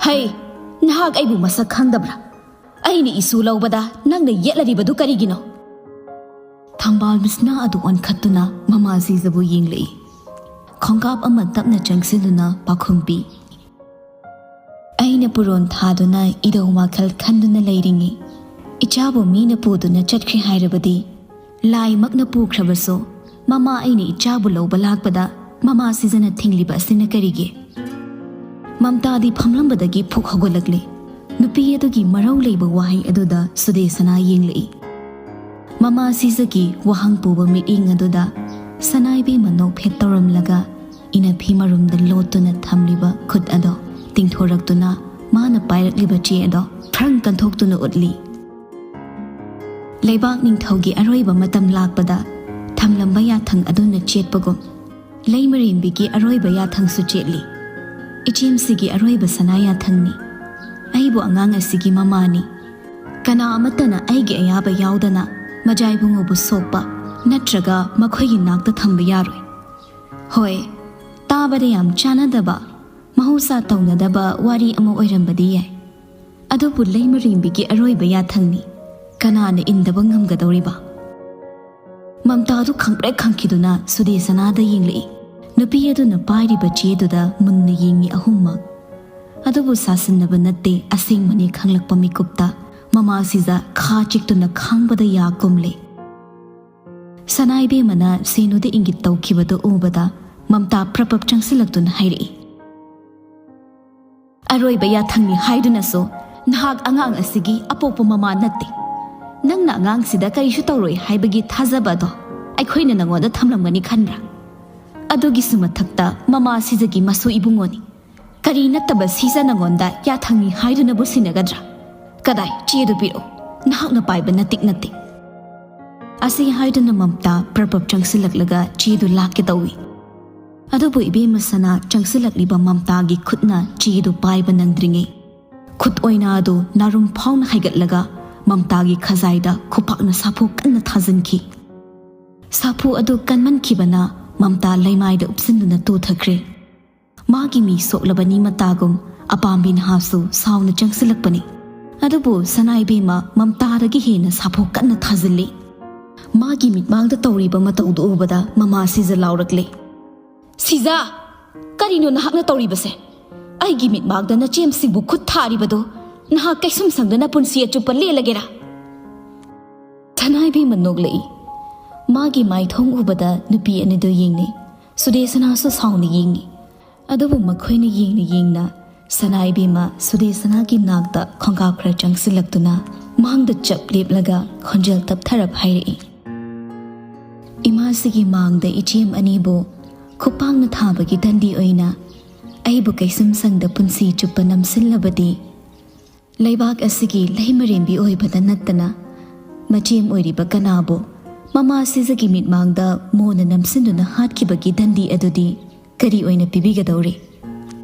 "ꯍꯩ, ꯅꯍꯥꯛ ꯑꯩꯕꯨ ꯃꯁꯛ ꯈꯪꯗꯕ꯭ꯔꯥ? ꯑꯩꯅ ꯏꯁꯨ ꯂꯧꯕꯗ ꯅꯪꯅ ꯌꯦꯠꯂꯔꯤꯕꯗꯨ ꯀꯔꯤꯒꯤꯅꯣ?" ꯊꯝꯕꯥꯜ ꯃꯤꯁꯅꯥ ꯑꯗꯨ ꯑꯣꯟꯈꯠꯇꯨꯅ ꯃꯃꯥ ꯁꯤꯖꯕꯨ ꯌꯦꯡꯂꯛꯏ꯫ ꯈꯣꯡꯀꯥꯞ ꯑꯃ ꯇꯞꯅ ꯆꯪꯁꯤꯜꯂꯨꯅ ꯄꯥꯎꯈꯨꯝ ꯄꯤ, "ꯑꯩꯅ ꯄꯨꯔꯣꯟ ꯊꯥꯗꯨꯅ ꯏꯙꯧ ꯃꯥꯈꯜ ꯈꯟꯗꯨꯅ ꯂꯩꯔꯤꯉꯩ ꯏꯆꯥꯕꯨ ꯃꯤꯅ ꯄꯨꯗꯨꯅ ꯆꯠꯈ꯭ꯔꯦ ꯍꯥꯏꯔꯕꯗꯤ, ꯂꯥꯏꯃꯛꯅ ꯄꯨꯈ꯭ꯔꯕꯁꯨ, ꯃꯃꯥ ꯑꯩꯅ ꯏꯆꯥꯕꯨ ꯂꯧꯕ ꯂꯥꯛꯄꯗ ꯃꯃꯥ ꯁꯤꯖꯅ ꯊꯤꯡꯂꯤꯕ ꯑꯁꯤꯅ ꯀꯔꯤꯒꯤ?" ꯃꯝꯇꯥꯗꯤ ꯐꯝꯂꯝꯕꯗꯒꯤ ꯐꯨꯛ ꯍꯧꯒꯠꯂꯛꯂꯦ꯫ ꯅꯨꯄꯤ ꯑꯗꯨꯒꯤ ꯃꯔꯧ ꯂꯩꯕ ꯋꯥꯍꯩ ꯑꯗꯨꯗ ꯁꯨꯗꯦꯁꯅꯥ ꯌꯦꯡꯂꯛꯏ꯫ ꯃꯃꯥ ꯁꯤꯖꯒꯤ ꯋꯥꯍꯪ ꯄꯨꯕ ꯃꯤꯠꯌꯦꯡ ꯑꯗꯨꯗ ꯁꯅꯥ ꯏꯕꯦꯝꯃ ꯅꯣꯛꯐꯦꯠ ꯇꯧꯔꯝꯂꯒ ꯏꯅꯐꯤ ꯃꯔꯨꯝꯗ ꯂꯣꯠꯇꯨꯅ ꯊꯝꯂꯤꯕ ꯈꯨꯠ ꯑꯗꯣ ꯇꯤꯡꯊꯣꯔꯛꯇꯨꯅ ꯃꯥꯅ ꯄꯥꯏꯔꯛꯂꯤꯕ ꯆꯦ ꯑꯗꯣ ꯐ꯭ꯔꯪ ꯀꯟꯊꯣꯛꯇꯨꯅ ꯎꯠꯂꯤ꯫ ꯂꯩꯕꯥꯛ ꯅꯤꯡꯊꯧꯒꯤ ꯑꯔꯣꯏꯕ ꯃꯇꯝ ꯂꯥꯛꯄꯗ ꯊꯝꯂꯝꯕ ꯌꯥꯊꯪ ꯑꯗꯨꯅ ꯆꯦꯠꯄꯒꯨꯝ, ꯂꯩꯃꯔꯦꯟꯕꯤꯒꯤ ꯑꯔꯣꯏꯕ ꯌꯥꯊꯪꯁꯨ ꯆꯦꯠꯂꯤ꯫ ꯏꯆꯦꯝꯁꯤꯒꯤ ꯑꯔꯣꯏꯕ ꯁꯅꯥ ꯌꯥꯊꯪꯅꯤ꯫ ꯑꯩꯕꯨ ꯑꯉꯥꯡ ꯑꯁꯤꯒꯤ ꯃꯃꯥꯅꯤ꯫ ꯀꯅꯥ ꯑꯃꯠꯇꯅ ꯑꯩꯒꯤ ꯑꯌꯥꯕ ꯌꯥꯎꯗꯅ ꯃꯖꯥ ꯏꯕꯨꯡꯉꯣꯕꯨ ꯁꯣꯛꯄ ꯅꯠꯇ꯭ꯔꯒ ꯃꯈꯣꯏꯒꯤ ꯅꯥꯛꯇ ꯊꯝꯕ ꯌꯥꯔꯣꯏ꯫ ꯍꯣꯏ, ꯇꯥꯕꯗ ꯌꯥꯝ ꯆꯥꯟꯅꯗꯕ, ꯃꯍꯧꯁꯥ ꯇꯧꯅꯗꯕ ꯋꯥꯔꯤ ꯑꯃ ꯑꯣꯏꯔꯝꯕꯗꯤ ꯌꯥꯏ꯫ ꯑꯗꯨꯕꯨ ꯂꯩꯃꯔꯦꯟꯕꯤꯒꯤ ꯑꯔꯣꯏꯕ ꯌꯥꯊꯪꯅꯤ꯫ ꯀꯅꯥꯅ ꯏꯟꯗꯕ ꯉꯝꯒꯗꯧꯔꯤꯕ? ꯃꯝꯇꯥꯗꯨ ꯈꯪꯄ꯭ꯔꯦꯛ ꯈꯪꯈꯤꯗꯨꯅ ꯁꯨꯗꯦꯁꯅꯥꯗ ꯌꯦꯡꯂꯛꯏ꯫ ꯅꯨꯄꯤ ꯑꯗꯨꯅ ꯄꯥꯏꯔꯤꯕ ꯆꯦꯗꯨꯗ ꯃꯨꯟꯅ ꯌꯦꯡꯉꯤ ꯑꯍꯨꯝꯃꯛ꯫ ꯑꯗꯨꯕꯨ ꯁꯥꯁꯤꯟꯅꯕ ꯅꯠꯇꯦ, ꯑꯁꯦꯡꯕꯅꯤ ꯈꯪꯂꯛꯄ ꯃꯤꯀꯨꯞꯇ ꯃꯃꯥ ꯁꯤꯖ ꯈꯥ ꯆꯤꯛꯇꯨꯅ ꯈꯥꯡꯕꯗ ꯌꯥ ꯀꯨꯝꯂꯦ꯫ ꯁꯅꯥ ꯏꯕꯦꯝꯃꯅ ꯁꯦꯅꯨꯗ ꯏꯪꯒꯤꯠ ꯇꯧꯈꯤꯕꯗꯨ ꯎꯕꯗ ꯃꯝꯇꯥ ꯄ꯭ꯔꯞ ꯄ꯭ꯔꯞ ꯆꯪꯁꯤꯜꯂꯛꯇꯨꯅ ꯍꯥꯏꯔꯛꯏ, "ꯑꯔꯣꯏꯕ ꯌꯥꯊꯪꯅꯤ ꯍꯥꯏꯗꯨꯅꯁꯨ ꯅꯍꯥꯛ ꯑꯉꯥꯡ ꯑꯁꯤꯒꯤ ꯑꯄꯣꯛꯄ ꯃꯃꯥ ꯅꯠꯇꯦ꯫ ꯅꯪꯅ ꯑꯉꯥꯡꯁꯤꯗ ꯀꯔꯤꯁꯨ ꯇꯧꯔꯣꯏ ꯍꯥꯏꯕꯒꯤ ꯊꯥꯖꯕ ꯑꯗꯣ ꯑꯩꯈꯣꯏꯅ ꯅꯪꯉꯣꯟꯗ ꯊꯝꯂꯝꯒꯅꯤ ꯈꯟꯕ꯭ꯔꯥ? ꯑꯗꯨꯒꯤꯁꯨ ꯃꯊꯛꯇ ꯃꯃꯥ ꯁꯤꯖꯒꯤ ꯃꯁꯨ ꯏꯕꯨꯡꯉꯣꯅꯤ꯫ ꯀꯔꯤ ꯅꯠꯇꯕ ꯁꯤꯖ ꯅꯪꯉꯣꯟꯗ ꯌꯥꯊꯪꯅꯤ ꯍꯥꯏꯗꯨꯅꯕꯨ ꯁꯤꯟꯅꯒꯗ꯭ꯔꯥ? ꯀꯗꯥꯏ, ꯆꯦꯗꯨ ꯄꯤꯔꯛꯎ, ꯅꯍꯥꯛꯅ ꯄꯥꯏꯕ ꯅꯇꯤꯛ ꯅꯠꯇꯦ"꯫ ꯑꯁꯤ ꯍꯥꯏꯗꯨꯅ ꯃꯝꯇꯥ ꯄ꯭ꯔꯞ ꯄ꯭ꯔꯞ ꯆꯪꯁꯤꯜꯂꯛꯂꯒ ꯆꯦꯗꯨ ꯂꯥꯛꯀꯦ ꯇꯧꯏ꯫ ꯑꯗꯨꯕꯨ ꯏꯕꯦꯝꯃ ꯁꯅꯥ ꯆꯪꯁꯤꯜꯂꯛꯂꯤꯕ ꯃꯝꯇꯥꯒꯤ ꯈꯨꯠꯅ ꯆꯦꯗꯨ ꯄꯥꯏꯕ ꯅꯪꯗ꯭ꯔꯤꯉꯩ, ꯈꯨꯠ ꯑꯣꯏꯅ ꯑꯗꯨ ꯅꯥꯔꯨꯝ ꯐꯥꯎꯅ ꯍꯥꯏꯒꯠꯂꯒ ꯃꯝꯇꯥꯒꯤ ꯈꯖꯥꯏꯗ ꯈꯨꯄꯥꯛꯅ ꯁꯥꯐꯨ ꯀꯟꯅ ꯊꯥꯖꯤꯟꯈꯤ꯫ ꯁꯥꯐꯨ ꯑꯗꯨ ꯀꯟꯃꯟꯈꯤꯕꯅ ꯃꯝꯇꯥ ꯂꯩꯃꯥꯏꯗ ꯎꯞꯁꯤꯟꯗꯨꯅ ꯇꯨꯊꯈ꯭ꯔꯦ꯫ ꯃꯥꯒꯤ ꯃꯤ ꯁꯣꯛꯂꯕꯅꯤ ꯃꯇꯥꯒꯨꯝ ꯑꯄꯥꯝꯕꯤ ꯅꯍꯥꯁꯨ ꯁꯥꯎꯅ ꯆꯪꯁꯤꯜꯂꯛꯄꯅꯤ꯫ ꯑꯗꯨꯕꯨ ꯁꯅꯥ ꯏꯕꯦꯝꯃ ꯃꯝꯇꯥꯗꯒꯤ ꯍꯦꯟꯅ ꯁꯥꯐꯨ ꯀꯟꯅ ꯊꯥꯖꯤꯜꯂꯤ꯫ ꯃꯥꯒꯤ ꯃꯤꯠꯃꯥꯡꯗ ꯇꯧꯔꯤꯕ ꯃꯇꯧꯗꯨ ꯎꯕꯗ ꯃꯃꯥ ꯁꯤꯖ ꯂꯥꯎꯔꯛꯂꯦ, "ꯁꯤꯖ! ꯀꯔꯤꯅꯣ ꯅꯍꯥꯛꯅ ꯇꯧꯔꯤꯕꯁꯦ? ꯑꯩꯒꯤ ꯃꯤꯠꯃꯥꯡꯗ ꯅꯆꯦꯝꯁꯤꯡꯕꯨ ꯈꯨꯠ ꯊꯥꯔꯤꯕꯗꯨ ꯅꯍꯥꯛ ꯀꯩꯁꯨꯝ ꯁꯪꯗꯅ ꯄꯨꯟꯁꯤ ꯑꯆꯨꯞꯄ ꯂꯦꯜꯂꯒꯦꯔꯥ?" ꯁꯅꯥ ꯏꯕꯦꯝꯃ ꯅꯣꯛꯂꯛꯏ꯫ ꯃꯥꯒꯤ ꯃꯥꯏꯊꯣꯡ ꯎꯕꯗ ꯅꯨꯄꯤ ꯑꯅꯤꯗꯨ ꯌꯦꯡꯅꯩ꯫ ꯁꯨꯗꯦꯁꯅꯥꯁꯨ ꯁꯥꯎꯅ ꯌꯦꯡꯏ꯫ ꯑꯗꯨꯕꯨ ꯃꯈꯣꯏꯅ ꯌꯦꯡꯅ ꯌꯦꯡꯅ ꯁꯅꯥ ꯏꯕꯦꯝꯃ ꯁꯨꯗꯦꯁꯅꯥꯒꯤ ꯅꯥꯛꯇ ꯈꯣꯡꯀꯥꯞ ꯈꯔ ꯆꯪꯁꯤꯜꯂꯛꯇꯨꯅ ꯃꯥꯡꯗ ꯆꯞ ꯂꯦꯞꯂꯒ ꯈꯣꯟꯖꯦꯜ ꯇꯞꯊꯔꯞ ꯍꯥꯏꯔꯛꯏ, "ꯏꯃꯥꯁꯤꯒꯤ ꯃꯥꯡꯗ ꯏꯆꯦꯝ ꯑꯅꯤꯕꯨ ꯈꯨꯄꯥꯛꯅ ꯊꯥꯕꯒꯤ ꯗꯟꯗꯤ ꯑꯣꯏꯅ ꯑꯩꯕꯨ ꯀꯩꯁꯨꯝ ꯁꯪꯗ ꯄꯨꯟꯁꯤ ꯆꯨꯞꯄ ꯅꯝꯁꯤꯜꯂꯕꯗꯤ, ꯂꯩꯕꯥꯛ ꯑꯁꯤꯒꯤ ꯂꯩꯃꯔꯦꯝꯕꯤ ꯑꯣꯏꯕꯗ ꯅꯠꯇꯅ ꯃꯆꯦꯝ ꯑꯣꯏꯔꯤꯕ ꯀꯅꯥꯕꯨ ꯃꯃꯥ ꯁꯤꯖꯒꯤ ꯃꯤꯠꯃꯥꯡꯗ ꯃꯣꯟꯅ ꯅꯝꯁꯤꯟꯗꯨꯅ ꯍꯥꯠꯈꯤꯕꯒꯤ ꯗꯟꯗꯤ ꯑꯗꯨꯗꯤ ꯀꯔꯤ ꯑꯣꯏꯅ ꯄꯤꯕꯤꯒꯗꯧꯔꯤ?"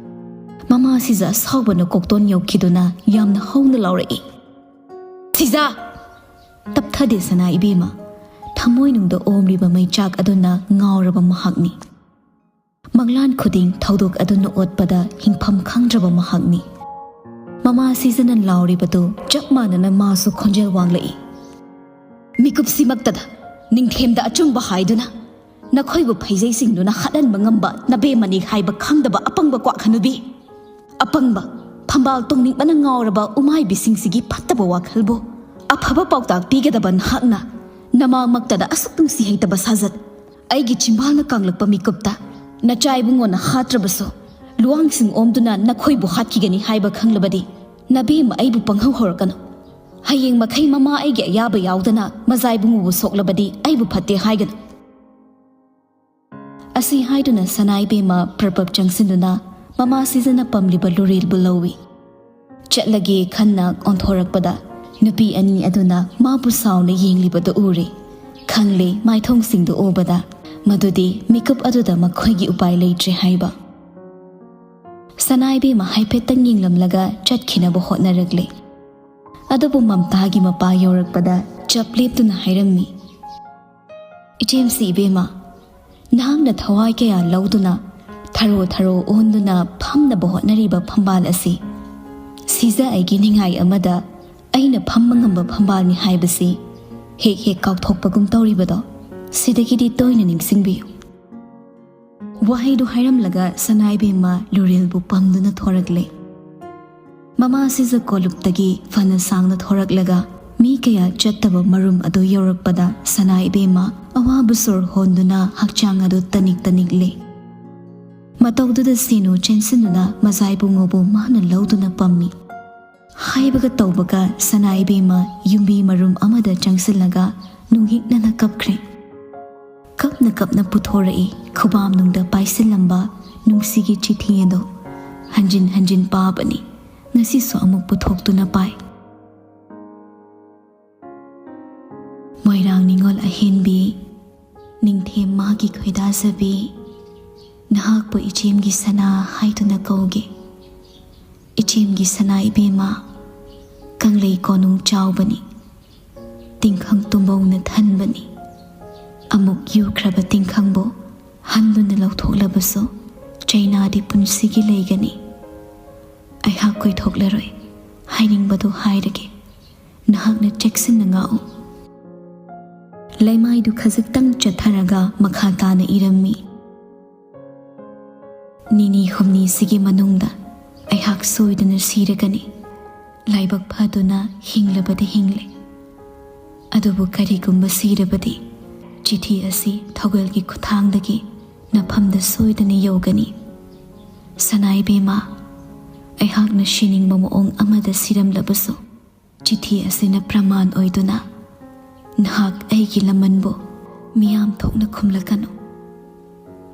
ꯃꯃꯥ ꯁꯤꯖ ꯑꯁꯥꯎꯕꯅ ꯀꯣꯛꯇꯣꯟ ꯌꯧꯈꯤꯗꯨꯅ ꯌꯥꯝꯅ ꯍꯧꯅ ꯂꯥꯎꯔꯛꯏ, "ꯁꯤꯖ!" ꯇꯞꯊꯗꯦ ꯁꯅꯥ ꯏꯕꯦꯝꯃ꯫ ꯊꯃꯣꯏꯅꯨꯡꯗ ꯑꯣꯝꯂꯤꯕ ꯃꯩꯆꯥꯛ ꯑꯗꯨꯅ ꯉꯥꯎꯔꯕ ꯃꯍꯥꯛꯅꯤ꯫ ꯃꯪꯂꯥꯟ ꯈꯨꯗꯤꯡ ꯊꯧꯗꯣꯛ ꯑꯗꯨꯅ ꯑꯣꯠꯄꯗ ꯍꯤꯡꯐꯝ ꯈꯪꯗ꯭ꯔꯕ ꯃꯍꯥꯛꯅꯤ꯫ ꯃꯃꯥ ꯁꯤꯖꯅ ꯂꯥꯎꯔꯤꯕꯗꯨ ꯆꯞ ꯃꯥꯟꯅꯅ ꯃꯥꯁꯨ ꯈꯣꯟꯖꯦꯜ ꯋꯥꯡꯂꯛꯏ, "ꯃꯤꯀꯨꯞꯁꯤꯃꯛꯇꯗ ꯅꯤꯡꯊꯦꯝꯗ ꯑꯆꯨꯝꯕ ꯍꯥꯏꯗꯨꯅ ꯅꯈꯣꯏꯕꯨ ꯐꯩꯖꯩꯁꯤꯡꯗꯨꯅ ꯍꯥꯠꯍꯟꯕ ꯉꯝꯕ ꯅꯕꯦꯝꯃꯅꯤ ꯍꯥꯏꯕ ꯈꯪꯗꯕ ꯑꯄꯪꯕ ꯀ꯭ꯋꯥꯛ ꯍꯅꯨꯕꯤ! ꯑꯄꯪꯕ, ꯐꯝꯕꯥꯜ ꯇꯣꯡꯅꯤꯡꯕꯅ ꯉꯥꯎꯔꯕ ꯎꯃꯥꯏꯕꯤꯁꯤꯡꯁꯤꯒꯤ ꯐꯠꯇꯕ ꯋꯥꯈꯜꯕꯨ꯫ ꯑꯐꯕ ꯄꯥꯎꯇꯥꯛ ꯄꯤꯒꯗꯕ ꯅꯍꯥꯛꯅ ꯅꯃꯥꯡꯃꯛꯇꯗ ꯑꯁꯨꯛ ꯅꯨꯡꯁꯤ ꯍꯩꯇꯕ ꯁꯥꯖꯠ꯫ ꯑꯩꯒꯤ ꯆꯤꯝꯕꯥꯜꯅ ꯀꯥꯡꯂꯛꯄ ꯃꯤꯀꯨꯞꯇ ꯅꯆꯥ ꯏꯕꯨꯡꯉꯣꯅ ꯍꯥꯠꯇ꯭ꯔꯕꯁꯨ, ꯂꯨꯋꯥꯡꯁꯤꯡ ꯑꯣꯝꯗꯨꯅ ꯅꯈꯣꯏꯕꯨ ꯍꯥꯠꯈꯤꯒꯅꯤ ꯍꯥꯏꯕ ꯈꯪꯂꯕꯗꯤ, ꯅꯕꯦꯝꯃ ꯑꯩꯕꯨ ꯄꯪꯍꯧ ꯍꯧꯔꯛꯀꯅꯨ꯫ ꯍꯌꯦꯡ ꯃꯈꯩ ꯃꯃꯥ ꯑꯩꯒꯤ ꯑꯌꯥꯕ ꯌꯥꯎꯗꯅ ꯃꯖꯥ ꯏꯕꯨꯡꯉꯣꯕꯨ ꯁꯣꯛꯂꯕꯗꯤ, ꯑꯩꯕꯨ ꯐꯠꯇꯦ ꯍꯥꯏꯒꯅꯨ꯫ ꯑꯁꯤ ꯍꯥꯏꯗꯨꯅ ꯁꯅꯥ ꯏꯕꯦꯝꯃ ꯄ꯭ꯔꯄꯞ ꯆꯪꯁꯤꯟꯗꯨꯅ ꯃꯃꯥ ꯁꯤꯖꯅ ꯄꯝꯂꯤꯕ ꯂꯨꯔꯦꯜꯕꯨ ꯂꯧꯏ꯫ ꯆꯠꯂꯒꯦ ꯈꯟꯅ ꯑꯣꯟꯊꯣꯔꯛꯄꯗ, ꯅꯨꯄꯤ ꯑꯅꯤ ꯑꯗꯨꯅ ꯃꯥꯕꯨ ꯁꯥꯎꯅ ꯌꯦꯡꯂꯤꯕꯗꯨ ꯎꯔꯦ꯫ ꯈꯪꯂꯦ, ꯃꯥꯏꯊꯣꯡꯁꯤꯡꯗꯨ ꯎꯕꯗ, ꯃꯗꯨꯗꯤ ꯃꯤꯀꯨꯞ ꯑꯗꯨꯗ ꯃꯈꯣꯏꯒꯤ ꯎꯄꯥꯏ ꯂꯩꯇ꯭ꯔꯦ ꯍꯥꯏꯕ꯫ ꯁꯅꯥ ꯏꯕꯦꯝꯃ ꯍꯥꯏꯐꯦꯠꯇꯪ ꯌꯦꯡꯂꯝꯂꯒ ꯆꯠꯈꯤꯅꯕ ꯍꯣꯠꯅꯔꯛꯂꯦ꯫ ꯑꯗꯨꯕꯨ ꯃꯝꯇꯥꯒꯤ ꯃꯄꯥ ꯌꯧꯔꯛꯄꯗ ꯆꯞ ꯂꯦꯞꯇꯨꯅ ꯍꯥꯏꯔꯝꯃꯤ, "ꯏꯆꯦꯝꯁꯤ ꯏꯕꯦꯝꯃ, ꯅꯍꯥꯛꯅ ꯊꯋꯥꯏ ꯀꯌꯥ ꯂꯧꯗꯨꯅ ꯊꯔꯣ ꯊꯔꯣ ꯑꯣꯟꯗꯨꯅ ꯐꯝꯅꯕ ꯍꯣꯠꯅꯔꯤꯕ ꯐꯝꯕꯥꯜ ꯑꯁꯤ ꯁꯤꯖ ꯑꯩꯒꯤ ꯅꯤꯡꯉꯥꯏ ꯑꯃꯗ ꯑꯩꯅ ꯐꯝꯕ ꯉꯝꯕ ꯐꯝꯕꯥꯜꯅꯤ ꯍꯥꯏꯕꯁꯤ ꯍꯦꯛ ꯍꯦꯛ ꯀꯥꯎꯊꯣꯛꯄꯒꯨꯝ ꯇꯧꯔꯤꯕꯗꯣ, ꯁꯤꯗꯒꯤꯗꯤ ꯇꯣꯏꯅ ꯅꯤꯡꯁꯤꯡꯕꯤꯌꯨ"꯫ ꯋꯥꯍꯩꯗꯨ ꯍꯥꯏꯔꯝꯂꯒ ꯁꯅꯥ ꯏꯕꯦꯝꯃ ꯂꯨꯔꯦꯜꯕꯨ ꯄꯝꯗꯨꯅ ꯊꯣꯔꯛꯂꯦ꯫ ꯃꯃꯥ ꯁꯤꯖ ꯀꯣꯂꯨꯞꯇꯒꯤ ꯐꯅ ꯁꯥꯡꯅ ꯊꯣꯔꯛꯂꯒ ꯃꯤ ꯀꯌꯥ ꯆꯠꯇꯕ ꯃꯔꯨꯝ ꯑꯗꯨ ꯌꯧꯔꯛꯄꯗ ꯁꯅꯥ ꯏꯕꯦꯝꯃ ꯑꯋꯥꯕ ꯁꯣꯔ ꯍꯣꯟꯗꯨꯅ ꯍꯛꯆꯥꯡ ꯑꯗꯨ ꯇꯅꯤꯛ ꯇꯅꯤꯛꯂꯦ꯫ ꯃꯇꯧꯗꯨꯗ ꯁꯦꯅꯨ ꯆꯦꯟꯁꯤꯟꯗꯨꯅ ꯃꯖꯥ ꯏꯕꯨꯡꯉꯣꯕꯨ ꯃꯥꯅ ꯂꯧꯗꯨꯅ ꯄꯝꯃꯤ꯫ ꯍꯥꯏꯕꯒ ꯇꯧꯕꯒ ꯁꯅꯥ ꯏꯕꯦꯝꯃ ꯌꯨꯝꯕꯤ ꯃꯔꯨꯝ ꯑꯃꯗ ꯆꯪꯁꯤꯜꯂꯒ ꯅꯨꯡꯍꯤꯛꯅꯅ ꯀꯞꯈ꯭ꯔꯦ꯫ ꯀꯞꯅ ꯀꯞꯅ ꯄꯨꯊꯣꯔꯛꯏ ꯈꯨꯕꯥꯝꯅꯨꯡꯗ ꯄꯥꯏꯁꯤꯜꯂꯝꯕ ꯅꯨꯡꯁꯤꯒꯤ ꯆꯤꯊꯤ ꯑꯗꯣ꯫ ꯍꯟꯖꯤꯟ ꯍꯟꯖꯤꯟ ꯄꯥꯕꯅꯤ, ꯉꯁꯤꯁꯨ ꯑꯃꯨꯛ ꯄꯨꯊꯣꯛꯇꯨꯅ ꯄꯥꯏ꯫ "ꯃꯣꯏꯔꯥꯡ ꯅꯤꯉꯣꯜ ꯑꯍꯦꯟꯕꯤ, ꯅꯤꯡꯊꯦꯝ ꯃꯥꯒꯤ ꯈꯣꯏꯗꯥꯖꯕꯤ, ꯅꯍꯥꯛꯄꯨ ꯏꯆꯦꯝꯒꯤ ꯁꯅꯥ ꯍꯥꯏꯗꯨꯅ ꯀꯧꯒꯦ꯫ ꯏꯆꯦꯝꯒꯤ ꯁꯅꯥ ꯏꯕꯦꯝꯃ, ꯀꯪꯂꯩ ꯀꯣꯅꯨꯡ ꯆꯥꯎꯕꯅꯤ, ꯇꯤꯡꯈꯪ ꯇꯨꯝꯕꯧꯅ ꯊꯟꯕꯅꯤ꯫ ꯑꯃꯨꯛ ꯌꯨꯈ꯭ꯔꯕ ꯇꯤꯡꯈꯪꯕꯨ ꯍꯟꯗꯨꯅ ꯂꯧꯊꯣꯛꯂꯕꯁꯨ ꯆꯩꯅꯥꯗꯤ ꯄꯨꯟꯁꯤꯒꯤ ꯂꯩꯒꯅꯤ꯫ ꯑꯩꯍꯥꯛ ꯀꯣꯏꯊꯣꯛꯂꯔꯣꯏ, ꯍꯥꯏꯅꯤꯡꯕꯗꯨ ꯍꯥꯏꯔꯒꯦ, ꯅꯍꯥꯛꯅ ꯆꯦꯛꯁꯤꯟꯅ ꯉꯥꯛꯎ"꯫ ꯂꯩꯃꯥꯏꯗꯨ ꯈꯖꯤꯛꯇꯪ ꯆꯠꯊꯔꯒ ꯃꯈꯥ ꯇꯥꯅ ꯏꯔꯝꯃꯤ, "ꯅꯤꯅꯤ ꯍꯨꯝꯅꯤꯁꯤꯒꯤ ꯃꯅꯨꯡꯗ ꯑꯩꯍꯥꯛ ꯁꯣꯏꯗꯅ ꯁꯤꯔꯒꯅꯤ꯫ ꯂꯥꯏꯕꯛ ꯐꯗꯨꯅ ꯍꯤꯡꯂꯕꯗꯤ ꯍꯤꯡꯂꯦ꯫ ꯑꯗꯨꯕꯨ ꯀꯔꯤꯒꯨꯝꯕ ꯁꯤꯔꯕꯗꯤ ꯆꯤꯊꯤ ꯑꯁꯤ ꯊꯧꯒꯜꯒꯤ ꯈꯨꯠꯊꯥꯡꯗꯒꯤ ꯅꯐꯝꯗ ꯁꯣꯏꯗꯅ ꯌꯧꯒꯅꯤ꯫ ꯁꯅꯥ ꯏꯕꯦꯝꯃ, ꯑꯩꯍꯥꯛꯅ ꯁꯤꯅꯤꯡꯕ ꯃꯑꯣꯡ ꯑꯃꯗ ꯁꯤꯔꯝꯂꯕꯁꯨ, ꯆꯤꯊꯤ ꯑꯁꯤꯅ ꯄ꯭ꯔꯃꯥꯟ ꯑꯣꯏꯗꯨꯅ ꯅꯍꯥꯛ ꯑꯩꯒꯤ ꯂꯃꯟꯕꯨ ꯃꯤꯌꯥꯝ ꯊꯣꯛꯅ ꯈꯨꯝꯂꯛꯀꯅꯨ꯫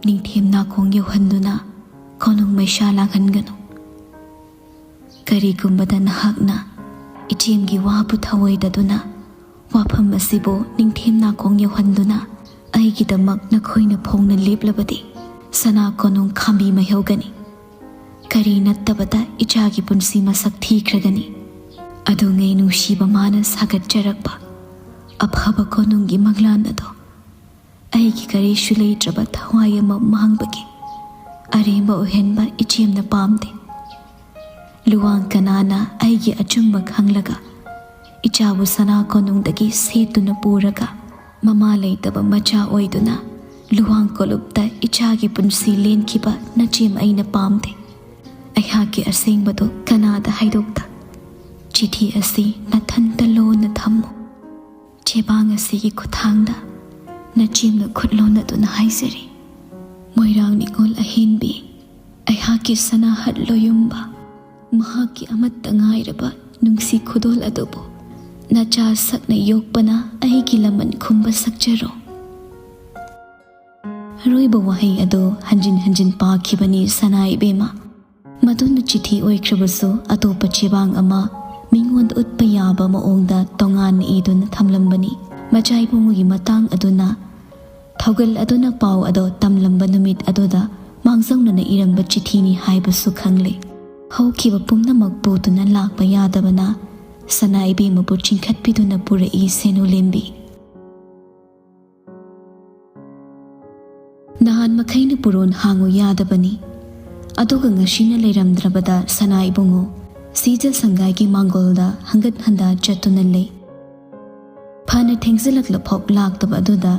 ꯅꯤꯡꯊꯦꯝ ꯅꯥꯀꯣꯡ ꯌꯧꯍꯟꯗꯨꯅ ꯀꯣꯅꯨꯡ ꯃꯩꯁꯥ ꯂꯥꯡꯍꯟꯒꯅꯨ꯫ ꯀꯔꯤꯒꯨꯝꯕꯗ ꯅꯍꯥꯛꯅ ꯏꯆꯦꯝꯒꯤ ꯋꯥꯕꯨ ꯊꯑꯣꯏꯗꯗꯨꯅ ꯋꯥꯐꯝ ꯑꯁꯤꯕꯨ ꯅꯤꯡꯊꯦꯝ ꯅꯥꯀꯣꯡ ꯌꯧꯍꯟꯗꯨꯅ ꯑꯩꯒꯤꯗꯃꯛ ꯅꯈꯣꯏꯅ ꯐꯣꯡꯅ ꯂꯦꯞꯂꯕꯗꯤ ꯁꯅꯥ ꯀꯣꯅꯨꯡ ꯈꯥꯝꯕꯤ ꯃꯩꯍꯧꯒꯅꯤ꯫ ꯀꯔꯤ ꯅꯠꯇꯕꯗ ꯏꯆꯥꯒꯤ ꯄꯨꯟꯁꯤ ꯃꯁꯛ ꯊꯤꯈ꯭ꯔꯒꯅꯤ꯫ ꯑꯗꯨꯉꯩ ꯅꯨꯡꯁꯤꯕ ꯃꯥꯅ ꯁꯥꯒꯠꯆꯔꯛꯄ ꯑꯐꯕ ꯀꯣꯅꯨꯡꯒꯤ ꯃꯪꯂꯥꯟ ꯑꯗꯣ ꯑꯩꯒꯤ ꯀꯔꯤꯁꯨ ꯂꯩꯇ꯭ꯔꯕ ꯊꯋꯥꯏ ꯑꯃ ꯃꯥꯡꯕꯒꯤ ꯑꯔꯦꯝꯕ ꯑꯣꯏꯍꯟꯕ ꯏꯆꯦꯝꯅ ꯄꯥꯝꯗꯦ꯫ ꯂꯨꯋꯥꯡ ꯀꯅꯥꯅ ꯑꯩꯒꯤ ꯑꯆꯨꯝꯕ ꯈꯪꯂꯒ ꯏꯆꯥꯕꯨ ꯁꯅꯥ ꯀꯣꯅꯨꯡꯗꯒꯤ ꯁꯦꯠꯇꯨꯅ ꯄꯨꯔꯒ ꯃꯃꯥ ꯂꯩꯇꯕ ꯃꯆꯥ ꯑꯣꯏꯗꯨꯅ ꯂꯨꯋꯥꯡ ꯀꯣꯂꯨꯞꯇ ꯏꯆꯥꯒꯤ ꯄꯨꯟꯁꯤ ꯂꯦꯟꯈꯤꯕ ꯅꯆꯦꯝ ꯑꯩꯅ ꯄꯥꯝꯗꯦ꯫ ꯑꯩꯍꯥꯛꯀꯤ ꯑꯁꯦꯡꯕꯗꯨ ꯀꯅꯥꯗ ꯍꯥꯏꯗꯣꯛꯇ꯫ ꯆꯤꯊꯤ ꯑꯁꯤ ꯅꯊꯟꯇ ꯂꯣꯟꯅ ꯊꯝꯃꯨ꯫ ꯆꯦꯕꯥꯡ ꯑꯁꯤꯒꯤ ꯈꯨꯠꯊꯥꯡꯗ ꯅꯆꯦꯝꯅ ꯈꯨꯠ ꯂꯣꯟꯅꯗꯨꯅ ꯍꯥꯏꯖꯔꯤ꯫ ꯃꯣꯏꯔꯥꯡ ꯅꯤꯉꯣꯜ ꯑꯍꯦꯟꯕꯤ, ꯑꯩꯍꯥꯛꯀꯤ ꯁꯅꯥꯍꯠ ꯂꯣꯌꯨꯝꯕ, ꯃꯍꯥꯛꯀꯤ ꯑꯃꯠꯇ ꯉꯥꯏꯔꯕ ꯅꯨꯡꯁꯤ ꯈꯨꯗꯣꯜ ꯑꯗꯨꯕꯨ ꯅꯆꯥ ꯁꯛꯅ ꯌꯣꯛꯄꯅ ꯑꯩꯒꯤ ꯂꯃꯟ ꯈꯨꯝꯕ ꯁꯛꯆꯔꯣ꯫ ꯑꯔꯣꯏꯕ ꯋꯥꯍꯩ ꯑꯗꯨ ꯍꯟꯖꯤꯟ ꯍꯟꯖꯤꯟ ꯄꯥꯈꯤꯕꯅꯤ ꯁꯅꯥ ꯏꯕꯦꯝꯃ꯫ ꯃꯗꯨꯅ ꯆꯤꯊꯤ ꯑꯣꯏꯈ꯭ꯔꯕꯁꯨ ꯑꯇꯣꯞꯄ ꯆꯦꯕꯥꯡ ꯑꯃ ꯃꯤꯉꯣꯟꯗ ꯎꯠꯄ ꯌꯥꯕ ꯃꯑꯣꯡꯗ ꯇꯣꯉꯥꯟꯅ ꯏꯗꯨꯅ ꯊꯝꯂꯝꯕꯅꯤ꯫ ꯃꯆꯥ ꯏꯕꯨꯡꯉꯣꯒꯤ ꯃꯇꯥꯡ ꯑꯗꯨꯅ ꯊꯧꯒꯜ ꯑꯗꯨꯅ ꯄꯥꯎ ꯑꯗꯣ ꯇꯝꯂꯝꯕ ꯅꯨꯃꯤꯠ ꯑꯗꯨꯗ ꯃꯥꯡꯖꯧꯅꯅ ꯏꯔꯝꯕ ꯆꯤꯊꯤꯅꯤ ꯍꯥꯏꯕꯁꯨ ꯈꯪꯂꯦ꯫ ꯍꯧꯈꯤꯕ ꯄꯨꯝꯅꯃꯛ ꯄꯨꯗꯨꯅ ꯂꯥꯛꯄ ꯌꯥꯗꯕꯅ ꯁꯅꯥ ꯏꯕꯦꯝꯃꯕꯨ ꯆꯤꯡꯈꯠꯄꯤꯗꯨꯅ ꯄꯨꯔꯛꯏ ꯁꯦꯅꯨ ꯂꯦꯝꯕꯤ꯫ ꯅꯍꯥꯟ ꯃꯈꯩꯅ ꯄꯨꯔꯣꯟ ꯍꯥꯡꯉꯨ ꯌꯥꯗꯕꯅꯤ꯫ ꯑꯗꯨꯒ ꯉꯁꯤꯅ ꯂꯩꯔꯝꯗ꯭ꯔꯕꯗ ꯁꯅꯥ ꯏꯕꯨꯡꯉꯣ ꯁꯤꯖ ꯁꯪꯒꯥꯏꯒꯤ ꯃꯥꯡꯒꯣꯜꯗ ꯍꯪꯒꯠ ꯍꯟꯗ ꯆꯠꯇꯨꯅ ꯂꯩ꯫ ꯐꯅ ꯊꯦꯡꯖꯤꯜꯂꯛꯂꯐꯥꯎ ꯂꯥꯛꯇꯕ ꯑꯗꯨꯗ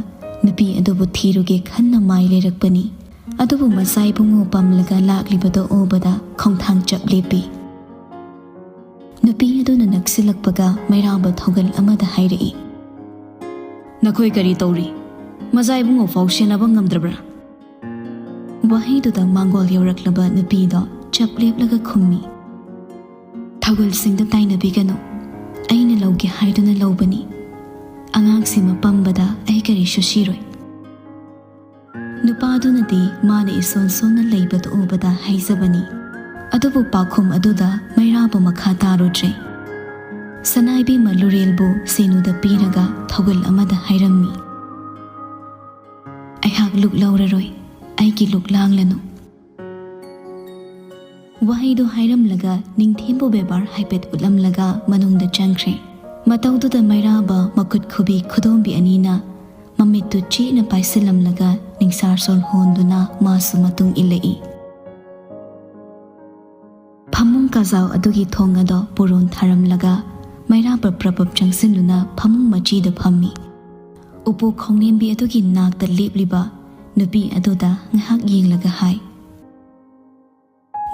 ꯅꯨꯄꯤ ꯑꯗꯨꯕꯨ ꯊꯤꯔꯨꯒꯦ ꯈꯟꯅ ꯃꯥꯏ ꯂꯩꯔꯛꯄꯅꯤ꯫ ꯑꯗꯨꯕꯨ ꯃꯆꯥ ꯏꯕꯨꯡꯉꯣ ꯄꯝꯂꯒ ꯂꯥꯛꯂꯤꯕꯗꯣ ꯎꯕꯗ ꯈꯣꯡꯊꯥꯡ ꯆꯞ ꯂꯦꯞꯄꯤ꯫ ꯅꯨꯄꯤ ꯑꯗꯨꯅ ꯅꯛꯁꯤꯜꯂꯛꯄꯒ ꯃꯩꯔꯥꯕ ꯊꯧꯒꯜ ꯑꯃꯗ ꯍꯥꯏꯔꯛꯏ, "ꯅꯈꯣꯏ ꯀꯔꯤ ꯇꯧꯔꯤ? ꯃꯆꯥ ꯏꯕꯨꯡꯉꯣ ꯐꯥꯎ ꯁꯦꯟꯅꯕ ꯉꯝꯗ꯭ꯔꯕ꯭ꯔꯥ?" ꯋꯥꯍꯩꯗꯨꯗ ꯃꯥꯡꯒꯣꯜ ꯌꯧꯔꯛꯂꯕ ꯅꯨꯄꯤꯗꯣ ꯆꯞ ꯂꯦꯞꯂꯒ ꯈꯨꯝꯃꯤ, "ꯊꯧꯒꯜꯁꯤꯡꯗ ꯇꯥꯏꯅꯕꯤꯒꯅꯨ꯫ ꯑꯩꯅ ꯂꯧꯒꯦ ꯍꯥꯏꯗꯨꯅ ꯂꯧꯕꯅꯤ꯫ ꯑꯉꯥꯡꯁꯤꯃ ꯄꯝꯕꯗ ꯑꯩ ꯀꯔꯤꯁꯨ ꯁꯤꯔꯣꯏ꯫" ꯅꯨꯄꯥꯗꯨꯅꯗꯤ ꯃꯥꯅ ꯏꯁꯣꯟ ꯁꯣꯟꯅ ꯂꯩꯕꯗꯨ ꯎꯕꯗ ꯍꯥꯏꯖꯕꯅꯤ꯫ ꯑꯗꯨꯕꯨ ꯄꯥꯎꯈꯨꯝ ꯑꯗꯨꯗ ꯃꯩꯔꯥꯕ ꯃꯈꯥ ꯇꯥꯔꯨꯗ꯭ꯔꯦ꯫ ꯁꯅꯥꯏꯕꯦꯝꯃ ꯂꯨꯔꯦꯜꯕꯨ ꯁꯦꯅꯨꯗ ꯄꯤꯔꯒ ꯊꯧꯒꯜ ꯑꯃꯗ ꯍꯥꯏꯔꯝꯃꯤ, "ꯑꯩꯍꯥꯛ ꯂꯨꯛ ꯂꯧꯔꯔꯣꯏ, ꯑꯩꯒꯤ ꯂꯨꯛ ꯂꯥꯡꯂꯅꯨ꯫" ꯋꯥꯍꯩꯗꯨ ꯍꯥꯏꯔꯝꯂꯒ ꯅꯤꯡꯊꯦꯝꯕꯨ ꯕꯦꯕꯥꯔ ꯍꯥꯏꯐꯦꯠ ꯎꯠꯂꯝꯂꯒ ꯃꯅꯨꯡꯗ ꯆꯪꯈ꯭ꯔꯦ꯫ ꯃꯇꯧꯗꯨꯗ ꯃꯩꯔꯥꯕ ꯃꯈꯨꯠ ꯈꯨꯕꯤ ꯈꯨꯗꯣꯝꯕꯤ ꯑꯅꯤꯅ ꯃꯃꯤꯠꯇꯨ ꯆꯦꯠꯅ ꯄꯥꯏꯁꯤꯜꯂꯝꯂꯒ ꯅꯤꯡꯁꯥꯔ ꯁꯣꯔ ꯍꯣꯟꯗꯨꯅ ꯃꯥꯁꯨ ꯃꯇꯨꯡ ꯏꯜꯂꯛꯏ꯫ ꯐꯃꯨꯡ ꯀꯥꯖꯥꯎ ꯑꯗꯨꯒꯤ ꯊꯣꯡ ꯑꯗꯣ ꯄꯨꯔꯣꯟ ꯊꯥꯔꯝꯂꯒ ꯃꯩꯔꯥꯕ ꯄ꯭ꯔꯄꯞ ꯆꯪꯁꯤꯟꯗꯨꯅ ꯐꯃꯨꯡ ꯃꯆꯤꯗ ꯐꯝꯃꯤ꯫ ꯎꯄꯨ ꯈꯣꯡꯅꯦꯝꯕꯤ ꯑꯗꯨꯒꯤ ꯅꯥꯛꯇ ꯂꯦꯞꯂꯤꯕ ꯅꯨꯄꯤ ꯑꯗꯨꯗ ꯉꯥꯏꯍꯥꯛ ꯌꯦꯡꯂꯒ ꯍꯥꯏ,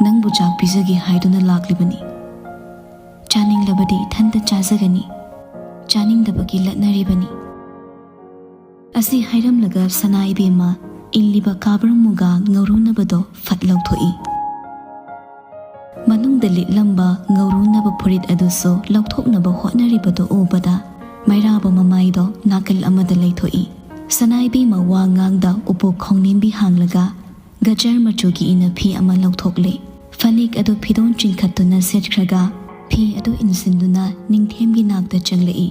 "ꯅꯪꯕꯨ ꯆꯥꯛ ꯄꯤꯖꯒꯦ ꯍꯥꯏꯗꯨꯅ ꯂꯥꯛꯂꯤꯕꯅꯤ꯫ ꯆꯥꯅꯤꯡꯂꯕꯗꯤ ꯏꯊꯟꯇ ꯆꯥꯖꯒꯅꯤ, ꯆꯥꯅꯤꯡꯗꯕꯒꯤ ꯂꯠꯅꯔꯤꯕꯅꯤ꯫" ꯑꯁꯤ ꯍꯥꯏꯔꯝꯂꯒ ꯁꯅꯥ ꯏꯕꯦꯝꯃ ꯏꯜꯂꯤꯕ ꯀꯥꯕ꯭ꯔꯪ ꯃꯨꯒꯥ ꯉꯧꯔꯨꯅꯕꯗꯣ ꯐꯠ ꯂꯧꯊꯣꯛꯏ꯫ ꯃꯅꯨꯡꯗ ꯂꯤꯠꯂꯝꯕ ꯉꯧꯔꯨꯅꯕ ꯐꯨꯔꯤꯠ ꯑꯗꯨꯁꯨ ꯂꯧꯊꯣꯛꯅꯕ ꯍꯣꯠꯅꯔꯤꯕꯗꯨ ꯎꯕꯗ ꯃꯩꯔꯥꯕ ꯃꯃꯥꯏꯗꯣ ꯅꯥꯀꯜ ꯑꯃꯗ ꯂꯩꯊꯣꯛꯏ꯫ ꯁꯅꯥ ꯏꯕꯦꯝꯃ ꯋꯥ ꯉꯥꯡꯗ ꯎꯄꯨ ꯈꯣꯡꯅꯦꯝꯕꯤ ꯍꯥꯡꯂꯒ ꯒꯖꯔ ꯃꯆꯨꯒꯤ ꯏꯅꯐꯤ ꯑꯃ ꯂꯧꯊꯣꯛꯂꯦ꯫ ꯐꯅꯦꯛ ꯑꯗꯨ ꯐꯤꯗꯣꯟ ꯆꯤꯡꯈꯠꯇꯨꯅ ꯁꯦꯠꯈ꯭ꯔꯒ ꯐꯤ ꯑꯗꯨ ꯏꯟꯁꯤꯟꯗꯨꯅ ꯅꯤꯡꯊꯦꯝꯒꯤ ꯅꯥꯛꯇ ꯆꯪꯂꯛꯏ꯫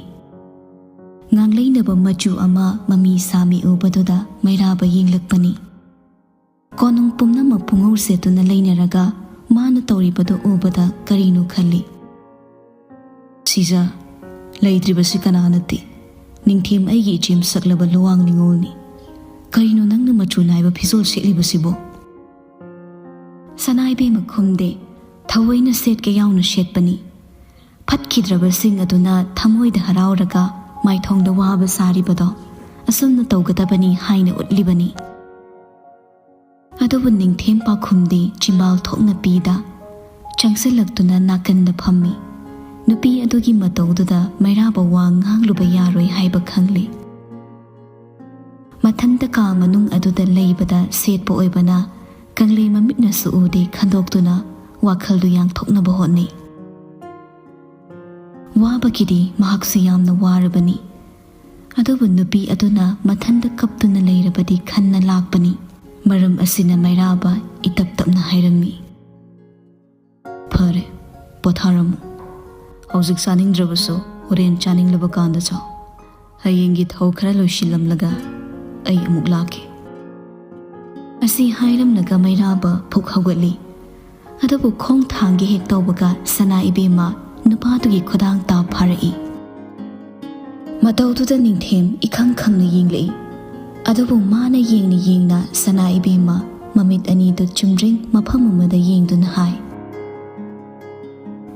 ꯉꯥꯡꯂꯩꯅꯕ ꯃꯆꯨ ꯑꯃ ꯃꯃꯤ ꯁꯥꯃꯤ ꯎꯕꯗꯨꯗ ꯃꯩꯔꯥꯕ ꯌꯦꯡꯂꯛꯄꯅꯤ꯫ ꯀꯣꯅꯨꯡ ꯄꯨꯝꯅꯃꯛ ꯄꯨꯡꯉꯧ ꯁꯦꯠꯇꯨꯅ ꯂꯩꯅꯔꯒ ꯃꯥꯅ ꯇꯧꯔꯤꯕꯗꯨ ꯎꯕꯗ ꯀꯔꯤꯅꯣ ꯈꯜꯂꯤ꯫ "ꯁꯤꯖ, ꯂꯩꯇ꯭ꯔꯤꯕꯁꯤ ꯀꯅꯥ ꯅꯠꯇꯦ? ꯅꯤꯡꯊꯦꯝ ꯑꯩꯒꯤ ꯏꯆꯦꯝ ꯁꯛꯂꯕ ꯂꯨꯋꯥꯡ ꯅꯤꯉꯣꯜꯅꯤ꯫ ꯀꯔꯤꯅꯣ ꯅꯪꯅ ꯃꯆꯨ ꯅꯥꯏꯕ ꯐꯤꯖꯣꯜ ꯁꯦꯠꯂꯤꯕꯁꯤꯕꯣ?" ꯁꯅꯥ ꯏꯕꯦꯝꯃ ꯈꯨꯝꯗꯦ꯫ ꯊꯑꯣꯏꯅ ꯁꯦꯠꯀꯦ ꯌꯥꯎꯅ ꯁꯦꯠꯄꯅꯤ꯫ ꯐꯠꯈꯤꯗ꯭ꯔꯕꯁꯤꯡ ꯑꯗꯨꯅ ꯊꯃꯣꯏꯗ ꯍꯔꯥꯎꯔꯒ ꯃꯥꯏꯊꯣꯡꯗ ꯋꯥꯕ ꯁꯥꯔꯤꯕꯗꯣ ꯑꯁꯨꯝꯅ ꯇꯧꯒꯗꯕꯅꯤ ꯍꯥꯏꯅ ꯎꯠꯂꯤꯕꯅꯤ꯫ ꯑꯗꯨꯕꯨ ꯅꯤꯡꯊꯦꯝ ꯄꯥꯎꯈꯨꯝꯗꯤ ꯆꯤꯝꯕꯥꯜ ꯊꯣꯛꯅ ꯄꯤꯗ, ꯆꯪꯁꯤꯜꯂꯛꯇꯨꯅ ꯅꯥꯀꯟꯗ ꯐꯝꯃꯤ꯫ ꯅꯨꯄꯤ ꯑꯗꯨꯒꯤ ꯃꯇꯧꯗꯨꯗ ꯃꯩꯔꯥꯕ ꯋꯥ ꯉꯥꯡꯂꯨꯕ ꯌꯥꯔꯣꯏ ꯍꯥꯏꯕ ꯈꯪꯂꯤ꯫ ꯃꯊꯟꯇ ꯀꯥ ꯃꯅꯨꯡ ꯑꯗꯨꯗ ꯂꯩꯕꯗ ꯁꯦꯠꯄ ꯑꯣꯏꯕꯅ ꯀꯪꯂꯩ ꯃꯃꯤꯠꯅꯁꯨ ꯎꯗꯦ ꯈꯟꯗꯣꯛꯇꯨꯅ ꯋꯥꯈꯜꯗꯨ ꯌꯥꯡꯊꯣꯛꯅꯕ ꯍꯣꯠꯅꯩ꯫ ꯋꯥꯕꯒꯤꯗꯤ ꯃꯍꯥꯛꯁꯨ ꯌꯥꯝꯅ ꯋꯥꯔꯕꯅꯤ꯫ ꯑꯗꯨꯕꯨ ꯅꯨꯄꯤ ꯑꯗꯨꯅ ꯃꯊꯟꯇ ꯀꯞꯇꯨꯅ ꯂꯩꯔꯕꯗꯤ ꯈꯟꯅ ꯂꯥꯛꯄꯅꯤ꯫ ꯃꯔꯝ ꯑꯁꯤꯅ ꯃꯩꯔꯥꯕ ꯏꯇꯞ ꯇꯞꯅ ꯍꯥꯏꯔꯝꯃꯤ, "ꯐꯔꯦ, ꯄꯣꯊꯥꯔꯝꯃꯨ꯫ ꯍꯧꯖꯤꯛ ꯆꯥꯅꯤꯡꯗ꯭ꯔꯕꯁꯨ ꯍꯣꯔꯦꯟ ꯆꯥꯅꯤꯡꯂꯕ ꯀꯥꯟꯗ ꯆꯥꯎ꯫ ꯍꯌꯦꯡꯒꯤ ꯊꯧ ꯈꯔ ꯂꯣꯏꯁꯤꯜꯂꯝꯂꯒ ꯑꯩ ꯑꯃꯨꯛ ꯂꯥꯛꯀꯦ"꯫ ꯑꯁꯤ ꯍꯥꯏꯔꯝꯂꯒ ꯃꯩꯔꯥꯕ ꯐꯨꯛ ꯍꯧꯒꯠꯂꯤ꯫ ꯑꯗꯨꯕꯨ ꯈꯣꯡ ꯊꯥꯡꯒꯦ ꯍꯦꯛ ꯇꯧꯕꯒ ꯁꯅꯥ ꯏꯕꯦꯝꯃ ꯅꯨꯄꯥꯗꯨꯒꯤ ꯈꯨꯗꯥꯡ ꯇꯥ ꯐꯥꯔꯛꯏ꯫ ꯃꯇꯧꯗꯨꯗ ꯅꯤꯡꯊꯦꯝ ꯏꯈꯪ ꯈꯪꯅ ꯌꯦꯡꯂꯛꯏ꯫ ꯑꯗꯨꯕꯨ ꯃꯥꯅ ꯌꯦꯡꯅ ꯌꯦꯡꯅ ꯁꯅꯥ ꯏꯕꯦꯝꯃ ꯃꯃꯤꯠ ꯑꯅꯤꯗꯨ ꯆꯨꯝꯗ꯭ꯔꯤꯡ ꯃꯐꯝ ꯑꯃꯗ ꯌꯦꯡꯗꯨꯅ ꯍꯥꯏ,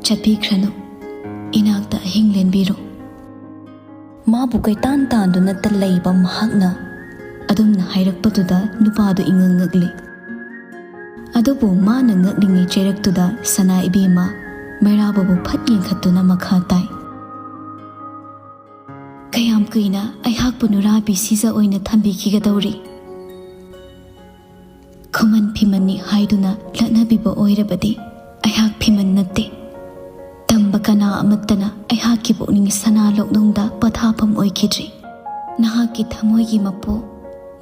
"ꯆꯠꯄꯤꯈ꯭ꯔꯅꯨ, ꯏꯅꯥꯛꯇ ꯑꯍꯤꯡ ꯂꯦꯟꯕꯤꯔꯣ"꯫ ꯃꯥꯕꯨ ꯀꯣꯏꯇꯥꯟ ꯇꯥꯟꯗꯨꯅꯇ ꯂꯩꯕ ꯃꯍꯥꯛꯅ ꯑꯗꯨꯝꯅ ꯍꯥꯏꯔꯛꯄꯗꯨꯗ ꯅꯨꯄꯥꯗꯨ ꯏꯉꯛ ꯉꯛꯂꯤ꯫ ꯑꯗꯨꯕꯨ ꯃꯥꯅ ꯉꯛꯂꯤꯉꯩ ꯆꯩꯔꯛꯇꯨꯗ ꯁꯅꯥ ꯏꯕꯦꯝꯃ ꯃꯩꯔꯥꯕꯕꯨ ꯐꯠ ꯌꯦꯡꯈꯠꯇꯨꯅ ꯃꯈꯥ ꯇꯥꯏ, "ꯀꯌꯥꯝ ꯀꯨꯏꯅ ꯑꯩꯍꯥꯛꯄꯨ ꯅꯨꯔꯥꯕꯤ ꯁꯤꯖ ꯑꯣꯏꯅ ꯊꯝꯕꯤꯈꯤꯒꯗꯧꯔꯤ? ꯈꯨꯃꯟ ꯐꯤꯃꯟꯅꯤ ꯍꯥꯏꯗꯨꯅ ꯂꯛꯅꯕꯤꯕ ꯑꯣꯏꯔꯕꯗꯤ ꯑꯩꯍꯥꯛ ꯐꯤꯃꯟ ꯅꯠꯇꯦ꯫ ꯇꯝꯕ ꯀꯅꯥ ꯑꯃꯠꯇꯅ ꯑꯩꯍꯥꯛꯀꯤ ꯄꯨꯛꯅꯤꯡ ꯁꯅꯥ ꯂꯣꯛꯅꯨꯡꯗ ꯄꯣꯊꯥꯐꯝ ꯑꯣꯏꯈꯤꯗ꯭ꯔꯤ꯫ ꯅꯍꯥꯛꯀꯤ ꯊꯃꯣꯏꯒꯤ ꯃꯄꯨ,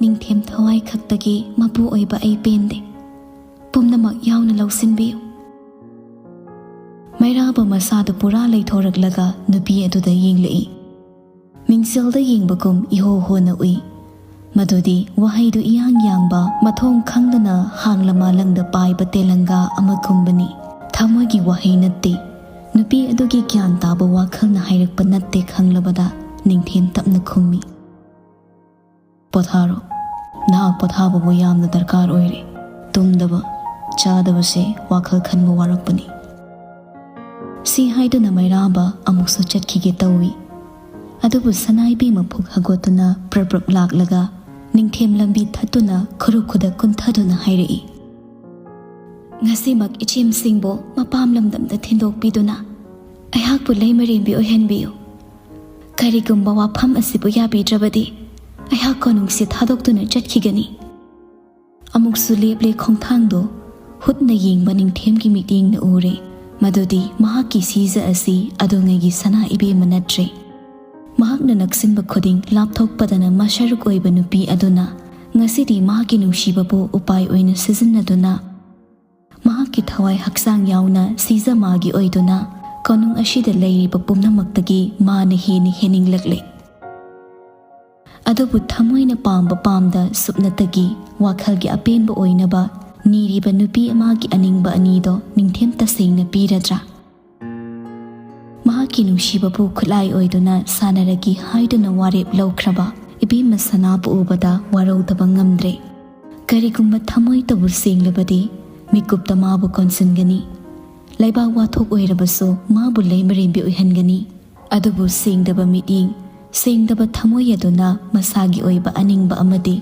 ꯅꯤꯡꯊꯦꯝ ꯊꯋꯥꯏ ꯈꯛꯇꯒꯤ ꯃꯄꯨ ꯑꯣꯏꯕ ꯑꯩ ꯄꯦꯟꯗꯦ꯫ ꯄꯨꯝꯅꯃꯛ ꯌꯥꯎꯅ ꯂꯧꯁꯤꯟꯕꯤꯌꯨ"꯫ ꯃꯩꯔꯥꯕ ꯃꯁꯥꯗꯨ ꯄꯨꯔꯥ ꯂꯩꯊꯣꯔꯛꯂꯒ ꯅꯨꯄꯤ ꯑꯗꯨꯗ ꯌꯦꯡꯂꯛꯏ꯫ ꯃꯤꯡꯁꯦꯜꯗ ꯌꯦꯡꯕꯒꯨꯝ ꯏꯍꯣ ꯍꯣꯅ ꯎꯏ꯫ ꯃꯗꯨꯗꯤ ꯋꯥꯍꯩꯗꯨ ꯏꯌꯥꯡ ꯌꯥꯡꯕ, ꯃꯊꯣꯡ ꯈꯪꯗꯅ ꯍꯥꯡꯂ ꯃꯥꯂꯪꯗ ꯄꯥꯏꯕ ꯇꯦꯂꯪꯒꯥ ꯑꯃꯒꯨꯝꯕꯅꯤ꯫ ꯊꯃꯣꯏꯒꯤ ꯋꯥꯍꯩ ꯅꯠꯇꯦ꯫ ꯅꯨꯄꯤ ꯑꯗꯨꯒꯤ ꯒ꯭ꯌꯥꯟ ꯇꯥꯕ ꯋꯥꯈꯜꯅ ꯍꯥꯏꯔꯛꯄ ꯅꯠꯇꯦ ꯈꯪꯂꯕꯗ ꯅꯤꯡꯊꯦꯝ ꯇꯞꯅ ꯈꯨꯝꯃꯤ, "ꯄꯣꯊꯥꯔꯣ꯫ ꯅꯍꯥꯛ ꯄꯣꯊꯥꯕꯕꯨ ꯌꯥꯝꯅ ꯗꯔꯀꯥꯔ ꯑꯣꯏꯔꯦ꯫ ꯇꯨꯝꯗꯕ, ꯆꯥꯗꯕꯁꯦ ꯋꯥꯈꯜ ꯈꯟꯕ ꯋꯥꯔꯛꯄꯅꯤ"꯫ ꯁꯤ ꯍꯥꯏꯗꯨꯅ ꯃꯩꯔꯥꯕ ꯑꯃꯨꯛꯁꯨ ꯆꯠꯈꯤꯒꯦ ꯇꯧꯏ꯫ ꯑꯗꯨꯕꯨ ꯁꯅꯥꯏꯕꯤ ꯃꯐꯨꯛ ꯍꯧꯒꯠꯇꯨꯅ ꯄ꯭ꯔꯞ ꯄ꯭ꯔꯞ ꯂꯥꯛꯂꯒ ꯅꯤꯡꯊꯦꯝ ꯂꯝꯕꯤ ꯊꯠꯇꯨꯅ ꯈꯨꯔꯨ ꯈꯨꯗ ꯀꯨꯟꯊꯗꯨꯅ ꯍꯥꯏꯔꯛꯏ꯫ ꯉꯁꯤꯃꯛ ꯏꯆꯦꯝꯁꯤꯡꯕꯨ ꯃꯄꯥꯝ ꯂꯝꯗꯝꯗ ꯊꯤꯟꯗꯣꯛꯄꯤꯗꯨꯅ ꯑꯩꯍꯥꯛꯄꯨ ꯂꯩꯃꯔꯦꯝꯕꯤ ꯑꯣꯏꯍꯟꯕꯤꯌꯨ꯫ ꯀꯔꯤꯒꯨꯝꯕ ꯋꯥꯐꯝ ꯑꯁꯤꯕꯨ ꯌꯥꯕꯤꯗ꯭ꯔꯕꯗꯤ ꯑꯩꯍꯥꯛ ꯀꯣꯅꯨꯡꯁꯤ ꯊꯥꯗꯣꯛꯇꯨꯅ ꯆꯠꯈꯤꯒꯅꯤ꯫ ꯑꯃꯨꯛꯁꯨ ꯂꯦꯞꯂꯦ ꯈꯣꯡꯊꯥꯡꯗꯣ ꯍꯨꯠꯅ ꯌꯦꯡꯕ ꯅꯤꯡꯊꯦꯝꯒꯤ ꯃꯤꯠꯌꯦꯡꯅ ꯎꯔꯦ꯫ ꯃꯗꯨꯗꯤ ꯃꯍꯥꯛꯀꯤ ꯁꯤꯖ ꯑꯁꯤ ꯑꯗꯨꯉꯩꯒꯤ ꯁꯅꯥ ꯏꯕꯦꯝꯃ ꯅꯠꯇ꯭ꯔꯦ꯫ ꯃꯍꯥꯛꯅ ꯅꯛꯁꯤꯟꯕ ꯈꯨꯗꯤꯡ ꯂꯥꯞꯊꯣꯛꯄꯗꯅ ꯃꯁꯔꯨꯛ ꯑꯣꯏꯕ ꯅꯨꯄꯤ ꯑꯗꯨꯅ ꯉꯁꯤꯗꯤ ꯃꯍꯥꯛꯀꯤ ꯅꯨꯡꯁꯤꯕꯕꯨ ꯎꯄꯥꯏ ꯑꯣꯏꯅ ꯁꯤꯖꯤꯟꯅꯗꯨꯅ ꯃꯍꯥꯛꯀꯤ ꯊꯋꯥꯏ ꯍꯛꯆꯥꯡ ꯌꯥꯎꯅ ꯁꯤꯖ ꯃꯥꯒꯤ ꯑꯣꯏꯗꯨꯅ ꯀꯣꯅꯨꯡ ꯑꯁꯤꯗ ꯂꯩꯔꯤꯕ ꯄꯨꯝꯅꯃꯛꯇꯒꯤ ꯃꯥꯅ ꯍꯦꯟꯅ ꯍꯦꯟꯅꯤꯡꯂꯛꯂꯦ꯫ ꯑꯗꯨꯕꯨ ꯊꯃꯣꯏꯅ ꯄꯥꯝꯕ ꯄꯥꯝꯗ ꯁꯨꯞꯅꯇꯒꯤ ꯋꯥꯈꯜꯒꯤ ꯑꯄꯦꯟꯕ ꯑꯣꯏꯅꯕ ꯅꯤꯔꯤꯕ ꯅꯨꯄꯤ ꯑꯃꯒꯤ ꯑꯅꯤꯡꯕ ꯑꯅꯤꯗꯣ ꯅꯤꯡꯊꯦꯝ ꯇꯁꯦꯡꯅ ꯄꯤꯔꯗ꯭ꯔꯥ? ꯃꯍꯥꯛꯀꯤ ꯅꯨꯡꯁꯤꯕꯕꯨ ꯈꯨꯠꯂꯥꯏ ꯑꯣꯏꯗꯨꯅ ꯁꯥꯟꯅꯔꯒꯦ ꯍꯥꯏꯗꯨꯅ ꯋꯥꯔꯦꯞ ꯂꯧꯈ꯭ꯔꯕ ꯏꯕꯦꯝꯃ ꯁꯅꯥꯕꯨ ꯎꯕꯗ ꯋꯥꯔꯧꯗꯕ ꯉꯝꯗ꯭ꯔꯦ꯫ ꯀꯔꯤꯒꯨꯝꯕ ꯊꯃꯣꯏꯇꯕꯨ ꯁꯦꯡꯂꯕꯗꯤ ꯃꯤꯀꯨꯞꯇ ꯃꯥꯕꯨ ꯀꯣꯟꯁꯤꯟꯒꯅꯤ꯫ ꯂꯩꯕꯥꯛ ꯋꯥꯊꯣꯛ ꯑꯣꯏꯔꯕꯁꯨ ꯃꯥꯕꯨ ꯂꯩꯃꯔꯦꯝꯕꯤ ꯑꯣꯏꯍꯟꯒꯅꯤ꯫ ꯑꯗꯨꯕꯨ ꯁꯦꯡꯗꯕ ꯃꯤꯠꯌꯦꯡ, ꯁꯦꯡꯗꯕ ꯊꯃꯣꯏ ꯑꯗꯨꯅ ꯃꯁꯥꯒꯤ ꯑꯣꯏꯕ ꯑꯅꯤꯡꯕ ꯑꯃꯗꯤ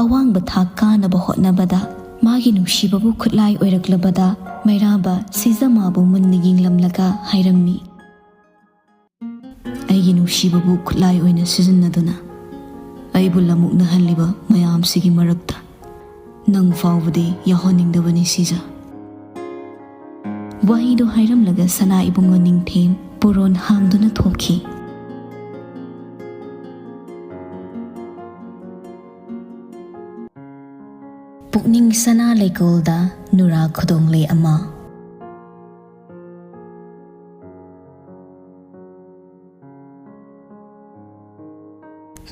ꯑꯋꯥꯡꯕ ꯊꯥꯛ ꯀꯥꯅꯕ ꯍꯣꯠꯅꯕꯗ ꯃꯥꯒꯤ ꯅꯨꯡꯁꯤꯕꯕꯨ ꯈꯨꯠꯂꯥꯏ ꯑꯣꯏꯔꯛꯂꯕꯗ ꯃꯩꯔꯥꯕ ꯁꯤꯖ ꯃꯥꯕꯨ ꯃꯨꯟꯅ ꯌꯦꯡꯂꯝꯂꯒ ꯍꯥꯏꯔꯝꯃꯤ꯫ ꯑꯩꯒꯤ ꯅꯨꯡꯁꯤꯕꯕꯨ ꯈꯨꯠꯂꯥꯏ ꯑꯣꯏꯅ ꯁꯤꯖꯤꯟꯅꯗꯨꯅ ꯑꯩꯕꯨ ꯂꯃꯨꯛꯅꯍꯜꯂꯤꯕ ꯃꯌꯥꯝꯁꯤꯒꯤ ꯃꯔꯛꯇ ꯅꯪ ꯐꯥꯎꯕꯗꯤ ꯌꯥꯎꯍꯟꯅꯤꯡꯗꯕꯅꯤ ꯁꯤꯖ꯫ ꯋꯥꯍꯩꯗꯨ ꯍꯥꯏꯔꯝꯂꯒ ꯁꯅꯥ ꯏꯕꯨꯡꯉꯣ ꯅꯤꯡꯊꯦꯝ ꯄꯣꯔꯣꯟ ꯍꯥꯡꯗꯨꯅ ꯊꯣꯛꯈꯤ꯫ ꯄꯨꯛꯅꯤꯡ ꯁꯅꯥ ꯂꯩꯀꯣꯜꯗ ꯅꯨꯔꯥ ꯈꯨꯗꯣꯡꯂꯩ ꯑꯃ꯫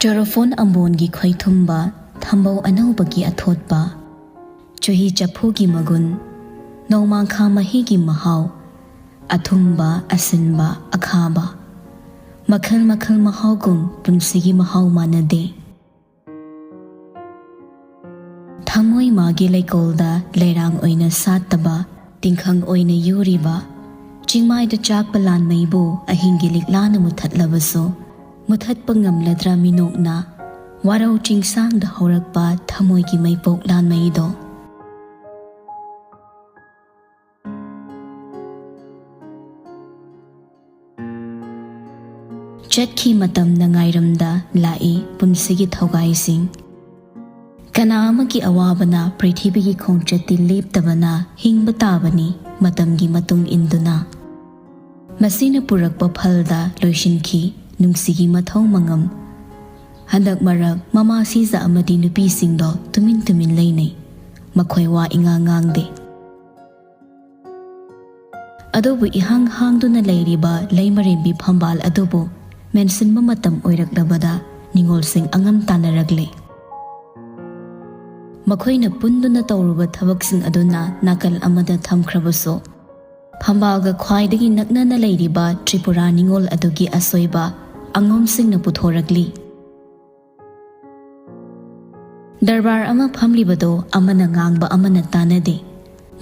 ꯆꯣꯔꯣꯐꯣꯟ ꯑꯝꯕꯣꯟꯒꯤ ꯈꯣꯏꯊꯨꯝꯕ, ꯊꯝꯕꯧ ꯑꯅꯧꯕꯒꯤ ꯑꯊꯣꯠꯄ, ꯆꯨꯍꯤ ꯆꯐꯨꯒꯤ ꯃꯒꯨꯟ, ꯅꯣꯡꯃꯥꯡꯈꯥ ꯃꯍꯤꯒꯤ ꯃꯍꯥꯎ, ꯑꯊꯨꯝꯕ, ꯑꯁꯤꯟꯕ, ꯑꯈꯥꯕ, ꯃꯈꯜ ꯃꯈꯜ ꯃꯍꯥꯎꯒꯨꯝ ꯄꯨꯟꯁꯤꯒꯤ ꯃꯍꯥꯎ ꯃꯥꯟꯅꯗꯦ꯫ ꯊꯃꯣꯏ ꯃꯥꯒꯤ ꯂꯩꯀꯣꯜꯗ ꯂꯩꯔꯥꯡ ꯑꯣꯏꯅ ꯁꯥꯠꯇꯕ, ꯇꯤꯡꯈꯪ ꯑꯣꯏꯅ ꯌꯨꯔꯤꯕ, ꯆꯤꯡꯃꯥꯏꯗ ꯆꯥꯛꯄ ꯂꯥꯟꯃꯩꯕꯨ ꯑꯍꯤꯡꯒꯤ ꯂꯤꯛꯂꯥꯅ ꯃꯨꯊꯠꯂꯕꯁꯨ, ꯃꯨꯊꯠꯄ ꯉꯝꯂꯗ꯭ꯔꯥ ꯃꯤꯅꯣꯛꯅ? ꯋꯥꯔꯧ ꯆꯤꯡꯁꯥꯡꯗ ꯍꯧꯔꯛꯄ ꯊꯃꯣꯏꯒꯤ ꯃꯩꯄꯣꯛ ꯂꯥꯟꯃꯩꯗꯣ꯫ ꯆꯠꯈꯤ ꯃꯇꯝꯅ ꯉꯥꯏꯔꯝꯗ ꯂꯥꯛꯏ ꯄꯨꯟꯁꯤꯒꯤ ꯊꯧꯒꯥꯏꯁꯤꯡ꯫ ꯀꯅꯥ ꯑꯃꯒꯤ ꯑꯋꯥꯕꯅ ꯄ꯭ꯔꯤꯊꯤꯕꯤꯒꯤ ꯈꯣꯡꯆꯠꯇꯤ ꯂꯦꯞꯇꯕꯅ ꯍꯤꯡꯕ ꯇꯥꯕꯅꯤ ꯃꯇꯝꯒꯤ ꯃꯇꯨꯡ ꯏꯟꯗꯨꯅ꯫ ꯃꯁꯤꯅ ꯄꯨꯔꯛꯄ ꯐꯜꯗ ꯂꯣꯏꯁꯤꯟꯈꯤ ꯅꯨꯡꯁꯤꯒꯤ ꯃꯊꯧ ꯃꯉꯝ꯫ ꯍꯟꯗꯛ ꯃꯔꯛ ꯃꯃꯥ ꯁꯤꯖ ꯑꯃꯗꯤ ꯅꯨꯄꯤꯁꯤꯡꯗꯣ ꯇꯨꯃꯤꯟ ꯇꯨꯃꯤꯟ ꯂꯩꯅꯩ꯫ ꯃꯈꯣꯏ ꯋꯥ ꯏꯉꯥꯡ ꯉꯥꯡꯗꯦ꯫ ꯑꯗꯨꯕꯨ ꯏꯍꯥꯡ ꯍꯥꯡꯗꯨꯅ ꯂꯩꯔꯤꯕ ꯂꯩꯃꯔꯦꯝꯕꯤ ꯐꯝꯕꯥꯜ ꯑꯗꯨꯕꯨ ꯃꯦꯟꯁꯤꯟꯕ ꯃꯇꯝ ꯑꯣꯏꯔꯛꯂꯕꯗ ꯅꯤꯉꯣꯜꯁꯤꯡ ꯑꯉꯝ ꯇꯥꯟꯅꯔꯛꯂꯦ꯫ ꯃꯈꯣꯏꯅ ꯄꯨꯟꯗꯨꯅ ꯇꯧꯔꯨꯕ ꯊꯕꯛꯁꯤꯡ ꯑꯗꯨꯅ ꯅꯥꯀꯜ ꯑꯃꯗ ꯊꯝꯈ꯭ꯔꯕꯁꯨ, ꯐꯝꯕꯥꯜꯒ ꯈ꯭ꯋꯥꯏꯗꯒꯤ ꯅꯛꯅꯅ ꯂꯩꯔꯤꯕ ꯇ꯭ꯔꯤꯄꯨꯔꯥ ꯅꯤꯉꯣꯜ ꯑꯗꯨꯒꯤ ꯑꯁꯣꯏꯕ ꯑꯉꯣꯝꯁꯤꯡꯅ ꯄꯨꯊꯣꯔꯛꯂꯤ꯫ ꯗꯔꯕꯥꯔ ꯑꯃ ꯐꯝꯂꯤꯕꯗꯣ ꯑꯃꯅ ꯉꯥꯡꯕ ꯑꯃꯅ ꯇꯥꯅꯗꯦ꯫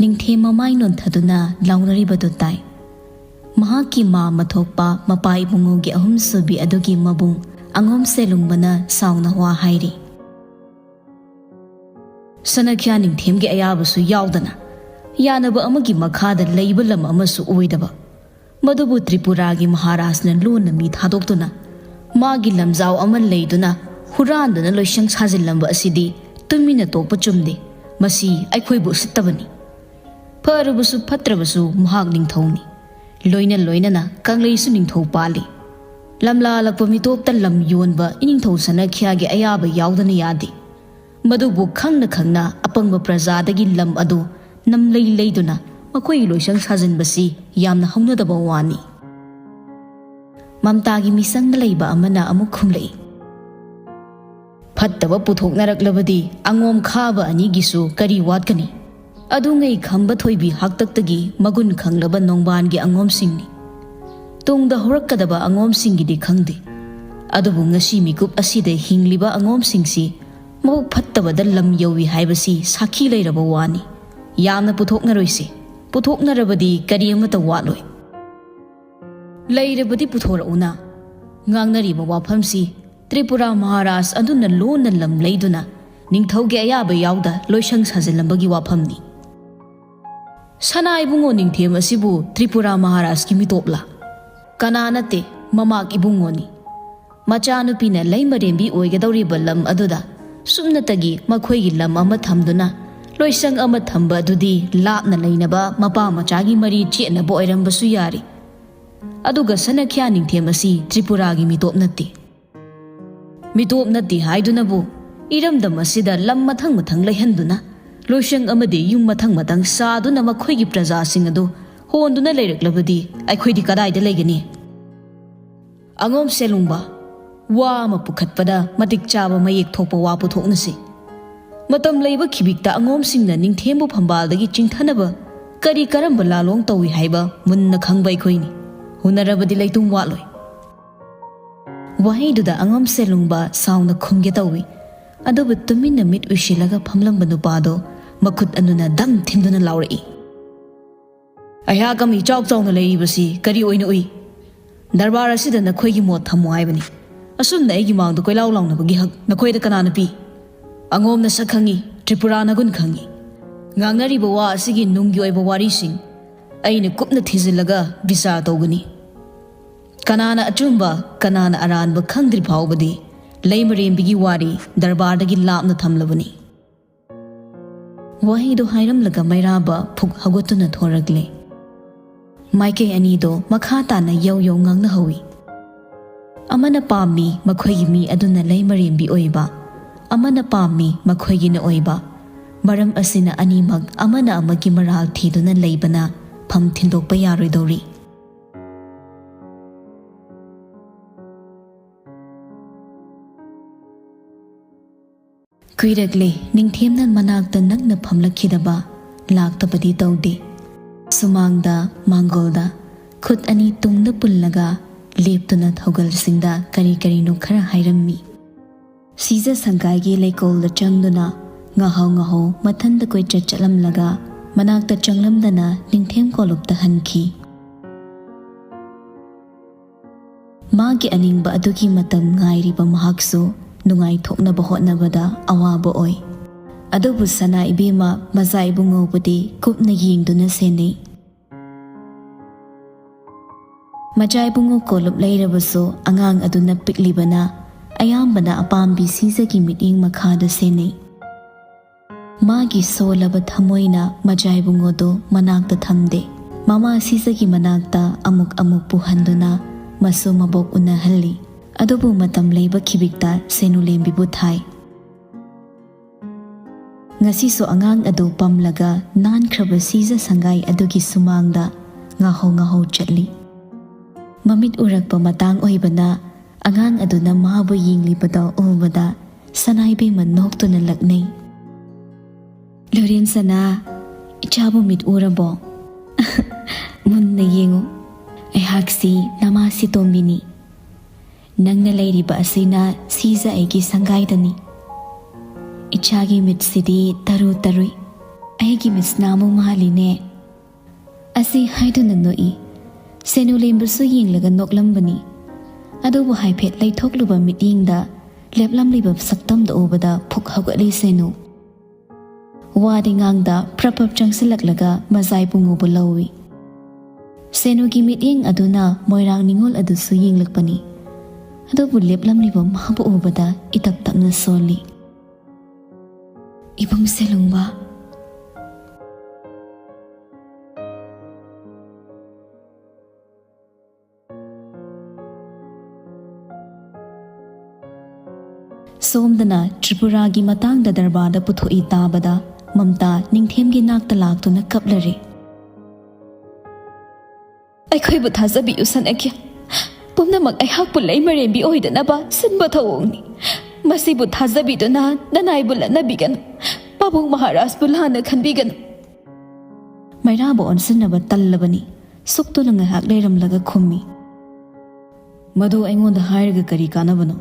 ꯅꯤꯡꯊꯦꯝ ꯃꯃꯥꯏ ꯅꯣꯟꯊꯗꯨꯅ ꯂꯥꯎꯅꯔꯤꯕꯗꯨ ꯇꯥꯏ꯫ ꯃꯍꯥꯛꯀꯤ ꯃꯥ ꯃꯊꯣꯛꯄ ꯃꯄꯥ ꯏꯕꯨꯡꯉꯣꯒꯤ ꯑꯍꯨꯝꯁꯨꯕꯤ ꯑꯗꯨꯒꯤ ꯃꯕꯨꯡ ꯑꯉꯣꯝ ꯁꯦꯂꯨꯡꯕꯅ ꯁꯥꯎꯅ ꯋꯥ ꯍꯥꯏꯔꯤ꯫ ꯁꯅꯈ꯭ꯌꯥ ꯅꯤꯡꯊꯦꯝꯒꯤ ꯑꯌꯥꯕꯁꯨ ꯌꯥꯎꯗꯅ ꯌꯥꯅꯕ ꯑꯃꯒꯤ ꯃꯈꯥꯗ ꯂꯩꯕ ꯂꯝ ꯑꯃꯁꯨ ꯑꯣꯏꯗꯕ, ꯃꯗꯨꯕꯨ ꯇ꯭ꯔꯤꯄꯨꯔꯥꯒꯤ ꯃꯍꯥꯔꯥꯖꯅ ꯂꯣꯟꯅ ꯃꯤ ꯊꯥꯗꯣꯛꯇꯨꯅ ꯃꯥꯒꯤ ꯂꯝꯖꯥꯎ ꯑꯃ ꯂꯩꯗꯨꯅ ꯍꯨꯔꯥꯟꯗꯨꯅ ꯂꯣꯏꯁꯪ ꯁꯥꯖꯤꯜꯂꯝꯕ ꯑꯁꯤꯗꯤ ꯇꯨꯃꯤꯟꯅ ꯇꯣꯛꯄ ꯆꯨꯝꯗꯦ꯫ ꯃꯁꯤ ꯑꯩꯈꯣꯏꯕꯨ ꯎꯁꯤꯠꯇꯕꯅꯤ꯫ ꯐꯔꯕꯁꯨ ꯐꯠꯇ꯭ꯔꯕꯁꯨ ꯃꯍꯥꯛ ꯅꯤꯡꯊꯧꯅꯤ꯫ ꯂꯣꯏꯅ ꯂꯣꯏꯅꯅ ꯀꯪꯂꯩꯁꯨ ꯅꯤꯡꯊꯧ ꯄꯥꯜꯂꯤ꯫ ꯂꯝꯂꯥꯂꯛꯄ ꯃꯤꯇꯣꯞꯇ ꯂꯝ ꯌꯣꯟꯕ ꯏꯅꯤꯡꯊꯧ ꯁꯅꯈ꯭ꯌꯥꯒꯤ ꯑꯌꯥꯕ ꯌꯥꯎꯗꯅ ꯌꯥꯗꯦ꯫ ꯃꯗꯨꯕꯨ ꯈꯪꯅ ꯈꯪꯅ ꯑꯄꯪꯕ ꯄ꯭ꯔꯖꯥꯗꯒꯤ ꯂꯝ ꯑꯗꯨ ꯅꯝꯂꯩ ꯂꯩꯗꯨꯅ ꯃꯈꯣꯏꯒꯤ ꯂꯣꯏꯁꯪ ꯁꯥꯖꯤꯟꯕꯁꯤ ꯌꯥꯝꯅ ꯍꯧꯅꯗꯕ ꯋꯥꯅꯤ꯫ ꯃꯝꯇꯥꯒꯤ ꯃꯤꯆꯪꯗ ꯂꯩꯕ ꯑꯃꯅ ꯑꯃꯨꯛ ꯈꯨꯝꯂꯛꯏ, "ꯐꯠꯇꯕ ꯄꯨꯊꯣꯛꯅꯔꯛꯂꯕꯗꯤ ꯑꯉꯣꯝ ꯈꯥꯕ ꯑꯅꯤꯒꯤꯁꯨ ꯀꯔꯤ ꯋꯥꯠꯀꯅꯤ? ꯑꯗꯨꯉꯩ ꯈꯝꯕ ꯊꯣꯏꯕꯤ ꯍꯥꯛꯇꯛꯇꯒꯤ ꯃꯒꯨꯟ ꯈꯪꯂꯕ ꯅꯣꯡꯕꯥꯟꯒꯤ ꯑꯉꯣꯝꯁꯤꯡꯅꯤ꯫ ꯇꯨꯡꯗ ꯍꯧꯔꯛꯀꯗꯕ ꯑꯉꯣꯝꯁꯤꯡꯒꯤꯗꯤ ꯈꯪꯗꯦ꯫ ꯑꯗꯨꯕꯨ ꯉꯁꯤ ꯃꯤꯀꯨꯞ ꯑꯁꯤꯗ ꯍꯤꯡꯂꯤꯕ ꯑꯉꯣꯝꯁꯤꯡꯁꯤ ꯃꯕꯨꯛ ꯐꯠꯇꯕꯗ ꯂꯝ ꯌꯧꯏ ꯍꯥꯏꯕꯁꯤ ꯁꯥꯈꯤ ꯂꯩꯔꯕ ꯋꯥꯅꯤ꯫ ꯌꯥꯝꯅ ꯄꯨꯊꯣꯛꯅꯔꯣꯏꯁꯤ꯫ ꯄꯨꯊꯣꯛꯅꯔꯕꯗꯤ ꯀꯔꯤ ꯑꯃꯠꯇ ꯋꯥꯠꯂꯣꯏ꯫ ꯂꯩꯔꯕꯗꯤ ꯄꯨꯊꯣꯔꯛꯎꯅ꯫ ꯉꯥꯡꯅꯔꯤꯕ ꯋꯥꯐꯝꯁꯤ ꯇ꯭ꯔꯤꯄꯨꯔꯥ ꯃꯍꯥꯔꯥꯖ ꯑꯗꯨꯅ ꯂꯣꯟꯅ ꯂꯝ ꯂꯩꯗꯨꯅ ꯅꯤꯡꯊꯧꯒꯤ ꯑꯌꯥꯕ ꯌꯥꯎꯗ ꯂꯣꯏꯁꯪ ꯁꯥꯖꯤꯜꯂꯝꯕꯒꯤ ꯋꯥꯐꯝꯅꯤ꯫ ꯁꯅꯥ ꯏꯕꯨꯡꯉꯣ ꯅꯤꯡꯊꯦꯝ ꯑꯁꯤꯕꯨ ꯇ꯭ꯔꯤꯄꯨꯔꯥ ꯃꯍꯥꯔꯥꯖꯀꯤ ꯃꯤꯇꯣꯞꯂꯥ? ꯀꯅꯥ ꯅꯠꯇꯦ, ꯃꯃꯥꯛ ꯏꯕꯨꯡꯉꯣꯅꯤ꯫ ꯃꯆꯥꯅꯨꯄꯤꯅ ꯂꯩꯃꯔꯦꯝꯕꯤ ꯑꯣꯏꯒꯗꯧꯔꯤꯕ ꯂꯝ ꯑꯗꯨꯗ ꯁꯨꯞꯅꯇꯒꯤ ꯃꯈꯣꯏꯒꯤ ꯂꯝ ꯑꯃ ꯊꯝꯗꯨꯅ ꯂꯣꯏꯁꯪ ꯑꯃ ꯊꯝꯕ ꯑꯗꯨꯗꯤ ꯂꯥꯞꯅ ꯂꯩꯅꯕ ꯃꯄꯥ ꯃꯆꯥꯒꯤ ꯃꯔꯤ ꯆꯦꯠꯅꯕ ꯑꯣꯏꯔꯝꯕꯁꯨ ꯌꯥꯔꯤ꯫ ꯑꯗꯨꯒ ꯁꯅꯈ꯭ꯌꯥ ꯅꯤꯡꯊꯦꯝ ꯑꯁꯤ ꯇ꯭ꯔꯤꯄꯨꯔꯥꯒꯤ ꯃꯤꯇꯣꯞ ꯅꯠꯇꯦ꯫ ꯃꯤꯇꯣꯞ ꯅꯠꯇꯦ ꯍꯥꯏꯗꯨꯅꯕꯨ ꯏꯔꯝꯗꯝ ꯑꯁꯤꯗ ꯂꯝ ꯃꯊꯪ ꯃꯊꯪ ꯂꯩꯍꯟꯗꯨꯅ ꯂꯣꯏꯁꯪ ꯑꯃꯗꯤ ꯌꯨꯝ ꯃꯊꯪ ꯃꯊꯪ ꯁꯥꯗꯨꯅ ꯃꯈꯣꯏꯒꯤ ꯄ꯭ꯔꯖꯥꯁꯤꯡ ꯑꯗꯨ ꯍꯣꯟꯗꯨꯅ ꯂꯩꯔꯛꯂꯕꯗꯤ ꯑꯩꯈꯣꯏꯗꯤ ꯀꯗꯥꯏꯗ ꯂꯩꯒꯅꯤ? ꯑꯉꯣꯝ ꯁꯦꯂꯨꯡꯕ, ꯋꯥ ꯑꯃ ꯄꯨꯈꯠꯄꯗ ꯃꯇꯤꯛ ꯆꯥꯕ ꯃꯌꯦꯛ ꯊꯣꯛꯄ ꯋꯥ ꯄꯨꯊꯣꯛꯅꯁꯤ꯫ ꯃꯇꯝ ꯂꯩꯕ ꯈꯤꯕꯤꯛꯇ ꯑꯉꯣꯝꯁꯤꯡꯅ ꯅꯤꯡꯊꯦꯝꯕꯨ ꯐꯝꯕꯥꯜꯗꯒꯤ ꯆꯤꯡꯊꯅꯕ ꯀꯔꯤ ꯀꯔꯝꯕ ꯂꯥꯂꯣꯡ ꯇꯧꯏ ꯍꯥꯏꯕ ꯃꯨꯟꯅ ꯈꯪꯕ ꯑꯩꯈꯣꯏꯅꯤ꯫ ꯍꯨꯟꯅꯔꯕꯗꯤ ꯂꯩꯇꯨꯝ ꯋꯥꯠꯂꯣꯏ꯫ ꯋꯥꯍꯩꯗꯨꯗ ꯑꯉꯝ ꯁꯦꯂꯨꯡꯕ ꯁꯥꯎꯅ ꯈꯨꯝꯒꯦ ꯇꯧꯏ꯫ ꯑꯗꯨꯕꯨ ꯇꯨꯃꯤꯟꯅ ꯃꯤꯠ ꯎꯏꯁꯤꯜꯂꯒ ꯐꯝꯂꯝꯕ ꯅꯨꯄꯥꯗꯣ ꯃꯈꯨꯠ ꯑꯅꯨꯅ ꯗꯝ ꯊꯤꯟꯗꯨꯅ ꯂꯥꯎꯔꯛꯏ, "ꯑꯩꯍꯥꯛ ꯑꯃ ꯏꯆꯥꯎ ꯆꯥꯎꯅ ꯂꯩꯔꯤꯕꯁꯤ ꯀꯔꯤ ꯑꯣꯏꯅ ꯎꯏ? ꯗꯔꯕꯥꯔ ꯑꯁꯤꯗ ꯅꯈꯣꯏꯒꯤ ꯃꯣꯠ ꯊꯝꯃꯨ ꯍꯥꯏꯕꯅꯤ꯫ ꯑꯁꯨꯝꯅ ꯑꯩꯒꯤ ꯃꯥꯡꯗ ꯀꯣꯏꯂꯥꯎ ꯂꯥꯎꯅꯕꯒꯤ ꯍꯛ ꯅꯈꯣꯏꯗ ꯀꯅꯥꯅ ꯄꯤ? ꯑꯉꯣꯝꯅ ꯁꯛ ꯈꯪꯉꯤ, ꯇ꯭ꯔꯤꯄꯨꯔꯥꯅ ꯒꯨꯟ ꯈꯪꯉꯤ꯫ ꯉꯥꯡꯅꯔꯤꯕ ꯋꯥ ꯑꯁꯤꯒꯤ ꯅꯨꯡꯒꯤ ꯑꯣꯏꯕ ꯋꯥꯔꯤꯁꯤꯡ ꯑꯩꯅ ꯀꯨꯞꯅ ꯊꯤꯖꯤꯜꯂꯒ ꯕꯤꯆꯥꯔ ꯇꯧꯒꯅꯤ꯫ ꯀꯅꯥꯅ ꯑꯆꯨꯝꯕ, ꯀꯅꯥꯅ ꯑꯔꯥꯟꯕ ꯈꯪꯗ꯭ꯔꯤ ꯐꯥꯎꯕꯗꯤ ꯂꯩꯃꯔꯦꯝꯕꯤꯒꯤ ꯋꯥꯔꯤ ꯗꯔꯕꯥꯔꯗꯒꯤ ꯂꯥꯞꯅ ꯊꯝꯂꯕꯅꯤ꯫" ꯋꯥꯍꯩꯗꯨ ꯍꯥꯏꯔꯝꯂꯒ ꯃꯩꯔꯥꯕ ꯐꯨꯛ ꯍꯧꯒꯠꯇꯨꯅ ꯊꯣꯔꯛꯂꯦ꯫ ꯃꯥꯏꯀꯩ ꯑꯅꯤꯗꯣ ꯃꯈꯥ ꯇꯥꯅ ꯌꯧ ꯌꯧ ꯉꯥꯡꯅꯍꯧꯏ꯫ ꯑꯃꯅ ꯄꯥꯝꯃꯤ ꯃꯈꯣꯏꯒꯤ ꯃꯤ ꯑꯗꯨꯅ ꯂꯩꯃꯔꯦꯝꯕꯤ ꯑꯣꯏꯕ, ꯑꯃꯅ ꯄꯥꯝꯃꯤ ꯃꯈꯣꯏꯒꯤꯅ ꯑꯣꯏꯕ꯫ ꯃꯔꯝ ꯑꯁꯤꯅ ꯑꯅꯤꯃꯛ ꯑꯃꯅ ꯑꯃꯒꯤ ꯃꯔꯥꯜ ꯊꯤꯗꯨꯅ ꯂꯩꯕꯅ ꯐꯝ ꯊꯤꯟꯗꯣꯛꯄ ꯌꯥꯔꯣꯏꯗꯧꯔꯤ꯫ ꯀꯨꯏꯔꯛꯂꯦ ꯅꯤꯡꯊꯦꯝꯅ ꯃꯅꯥꯛꯇ ꯅꯛꯅ ꯐꯝꯂꯛꯈꯤꯗꯕ꯫ ꯂꯥꯛꯇꯕꯗꯤ ꯇꯧꯗꯦ꯫ ꯁꯨꯃꯥꯡꯗ, ꯃꯥꯡꯒꯣꯜꯗ ꯈꯨꯠ ꯑꯅꯤ ꯇꯨꯡꯗ ꯄꯨꯜꯂꯒ ꯂꯦꯞꯇꯨꯅ ꯊꯧꯒꯜꯁꯤꯡꯗ ꯀꯔꯤ ꯀꯔꯤꯅꯣ ꯈꯔ ꯍꯥꯏꯔꯝꯃꯤ꯫ ꯁꯤꯖ ꯁꯪꯒꯥꯏꯒꯤ ꯂꯩꯀꯣꯜꯗ ꯆꯪꯗꯨꯅ ꯉꯥꯍꯧ ꯉꯥꯍꯧ ꯃꯊꯟꯇ ꯀꯣꯏꯆꯠ ꯆꯠꯂꯝꯂꯒ ꯃꯅꯥꯛꯇ ꯆꯪꯂꯝꯗꯅ ꯅꯤꯡꯊꯦꯝ ꯀꯣꯂꯨꯞꯇ ꯍꯟꯈꯤ꯫ ꯃꯥ ꯃꯍꯥꯛꯀꯤ ꯑꯅꯤꯡꯕ ꯑꯗꯨꯒꯤ ꯃꯇꯝ ꯉꯥꯏꯔꯤꯕ ꯃꯍꯥꯛꯁꯨ ꯅꯨꯡꯉꯥꯏꯊꯣꯛꯅꯕ ꯍꯣꯠꯅꯕꯗ ꯑꯋꯥꯕ ꯑꯣꯏ꯫ ꯑꯗꯨꯕꯨ ꯁꯅꯥ ꯏꯕꯦꯝꯃ ꯃꯖꯥ ꯏꯕꯨꯡꯉꯣꯕꯨꯗꯤ ꯀꯨꯞꯅ ꯌꯦꯡꯗꯨꯅ ꯁꯦꯟꯅꯩ꯫ ꯃꯖꯥ ꯏꯕꯨꯡꯉꯣ ꯀꯣꯂꯨꯞ ꯂꯩꯔꯕꯁꯨ ꯑꯉꯥꯡ ꯑꯗꯨꯅ ꯄꯤꯛꯂꯤꯕꯅ ꯑꯌꯥꯝꯕꯅ ꯑꯄꯥꯝꯕꯤ ꯁꯤꯖꯒꯤ ꯃꯤꯠꯌꯦꯡ ꯃꯈꯥꯗ ꯁꯦꯟꯅꯩ꯫ ꯃꯥꯒꯤ ꯁꯣꯜꯂꯕ ꯊꯃꯣꯏꯅ ꯃꯖꯥ ꯏꯕꯨꯡꯉꯣꯗꯨ ꯃꯅꯥꯛꯇ ꯊꯝꯗꯦ꯫ ꯃꯃꯥ ꯁꯤꯖꯒꯤ ꯃꯅꯥꯛꯇ ꯑꯃꯨꯛ ꯑꯃꯨꯛ ꯄꯨꯍꯟꯗꯨꯅ ꯃꯁꯨ ꯃꯕꯣꯛ ꯎꯅꯍꯜꯂꯤ꯫ ꯑꯗꯨꯕꯨ ꯃꯇꯝ ꯂꯩꯕ ꯈꯤꯕꯤꯛꯇ ꯁꯦꯅꯨꯂꯦꯝꯕꯤꯕꯨ ꯊꯥꯏ꯫ ꯉꯁꯤꯁꯨ ꯑꯉꯥꯡ ꯑꯗꯨ ꯄꯝꯂꯒ ꯅꯥꯟꯈ꯭ꯔꯕ ꯁꯤꯖ ꯁꯪꯒꯥꯏ ꯑꯗꯨꯒꯤ ꯁꯨꯃꯥꯡꯗ ꯉꯥꯍꯧ ꯉꯥꯍꯧ ꯆꯠꯂꯤ꯫ ꯃꯃꯤꯠ ꯎꯔꯛꯄ ꯃꯇꯥꯡ ꯑꯣꯏꯕꯅ ꯑꯉꯥꯡ ꯑꯗꯨꯅ ꯃꯥꯕꯨ ꯌꯦꯡꯂꯤꯕꯗꯣ ꯎꯕꯗ ꯁꯅꯥꯏꯕꯦꯝꯃ ꯅꯣꯛꯇꯨꯅ ꯂꯛꯅꯩ꯫ "ꯂꯣꯔꯦꯟ ꯁꯅꯥ, ꯏꯆꯥꯕꯨ ꯃꯤꯠ ꯎꯔꯕꯣ? ꯃꯨꯟꯅ ꯌꯦꯡꯉꯨ꯫ ꯑꯩꯍꯥꯛꯁꯤ ꯅꯃꯥꯁꯤ ꯇꯣꯝꯕꯤꯅꯤ꯫ ꯅꯪꯅ ꯂꯩꯔꯤꯕ ꯑꯁꯤꯅ ꯁꯤꯖ ꯑꯩꯒꯤ ꯁꯪꯒꯥꯏꯗꯅꯤ꯫ ꯏꯆꯥꯒꯤ ꯃꯤꯠꯁꯤꯗꯤ ꯇꯔꯨ ꯇꯔꯨꯏ꯫ ꯑꯩꯒꯤ ꯃꯤꯠꯁꯅꯥ ꯑꯃꯨꯛ ꯃꯥꯜꯂꯤꯅꯦ꯫" ꯑꯁꯤ ꯍꯥꯏꯗꯨꯅ ꯅꯣꯛꯏ꯫ ꯁꯦꯅꯨꯂꯦꯝꯕꯁꯨ ꯌꯦꯡꯂꯒ ꯅꯣꯛꯂꯝꯕꯅꯤ꯫ ꯑꯗꯨꯕꯨ ꯍꯥꯏꯐꯦꯠ ꯂꯩꯊꯣꯛꯂꯨꯕ ꯃꯤꯠꯌꯦꯡꯗ ꯂꯦꯞꯂꯝꯂꯤꯕ ꯁꯛꯇꯝꯗ ꯎꯕꯗ ꯐꯨꯛ ꯍꯧꯒꯠꯂꯤ ꯁꯦꯅꯨ꯫ ꯋꯥꯗꯤ ꯉꯥꯡꯗ ꯄ꯭ꯔꯞ ꯄ꯭ꯔꯞ ꯆꯪꯁꯤꯜꯂꯛꯂꯒ ꯃꯖꯥꯏ ꯄꯨꯡꯉꯨꯕꯨ ꯂꯧꯏ꯫ ꯁꯦꯅꯨꯒꯤ ꯃꯤꯠꯌꯦꯡ ꯑꯗꯨꯅ ꯃꯣꯏꯔꯥꯡ ꯅꯤꯉꯣꯜ ꯑꯗꯨꯁꯨ ꯌꯦꯡꯂꯛꯄꯅꯤ꯫ ꯑꯗꯨꯕꯨ ꯂꯦꯞꯂꯝꯂꯤꯕ ꯃꯥꯕꯨ ꯎꯕꯗ ꯏꯇꯞ ꯇꯞꯅ ꯁꯣꯜꯂꯤ꯫ "ꯏꯕꯨꯡ ꯁꯦꯂꯨꯡꯕ꯫" ꯁꯣꯝꯗꯅ ꯇ꯭ꯔꯤꯄꯨꯔꯥꯒꯤ ꯃꯇꯥꯡꯗ ꯗꯔꯕꯥꯔꯗ ꯄꯨꯊꯣꯛꯏ ꯇꯥꯕꯗ ꯃꯝꯇꯥ ꯅꯤꯡꯊꯦꯝꯒꯤ ꯅꯥꯛꯇ ꯂꯥꯛꯇꯨꯅ ꯀꯞꯂꯔꯦ꯫ "ꯑꯩꯈꯣꯏꯕꯨ ꯊꯥꯖꯕꯤꯌꯨ ꯁꯅꯥꯈ꯭ꯌꯥ꯫ ꯄꯨꯝꯅꯃꯛ ꯑꯩꯍꯥꯛꯄꯨ ꯂꯩꯃꯔꯦꯝꯕꯤ ꯑꯣꯏꯗꯅꯕ ꯁꯤꯟꯕ ꯊꯧꯑꯣꯡꯅꯤ꯫ ꯃꯁꯤꯕꯨ ꯊꯥꯖꯕꯤꯗꯨꯅ ꯅꯅꯥꯏꯕꯨ ꯂꯠꯅꯕꯤꯒꯅꯨ꯫ ꯄꯥꯕꯨꯡ ꯃꯍꯥꯔꯥꯖꯄꯨ ꯂꯥꯟꯅ ꯈꯟꯕꯤꯒꯅꯨ꯫" ꯃꯩꯔꯥꯕ ꯑꯣꯟꯁꯤꯟꯅꯕ ꯇꯜꯂꯕꯅꯤ꯫ ꯁꯨꯛꯇꯨꯅ ꯉꯥꯏꯍꯥꯛ ꯂꯩꯔꯝꯂꯒ ꯈꯨꯝꯃꯤ꯫ "ꯃꯗꯨ ꯑꯩꯉꯣꯟꯗ ꯍꯥꯏꯔꯒ ꯀꯔꯤ ꯀꯥꯟꯅꯕꯅꯣ?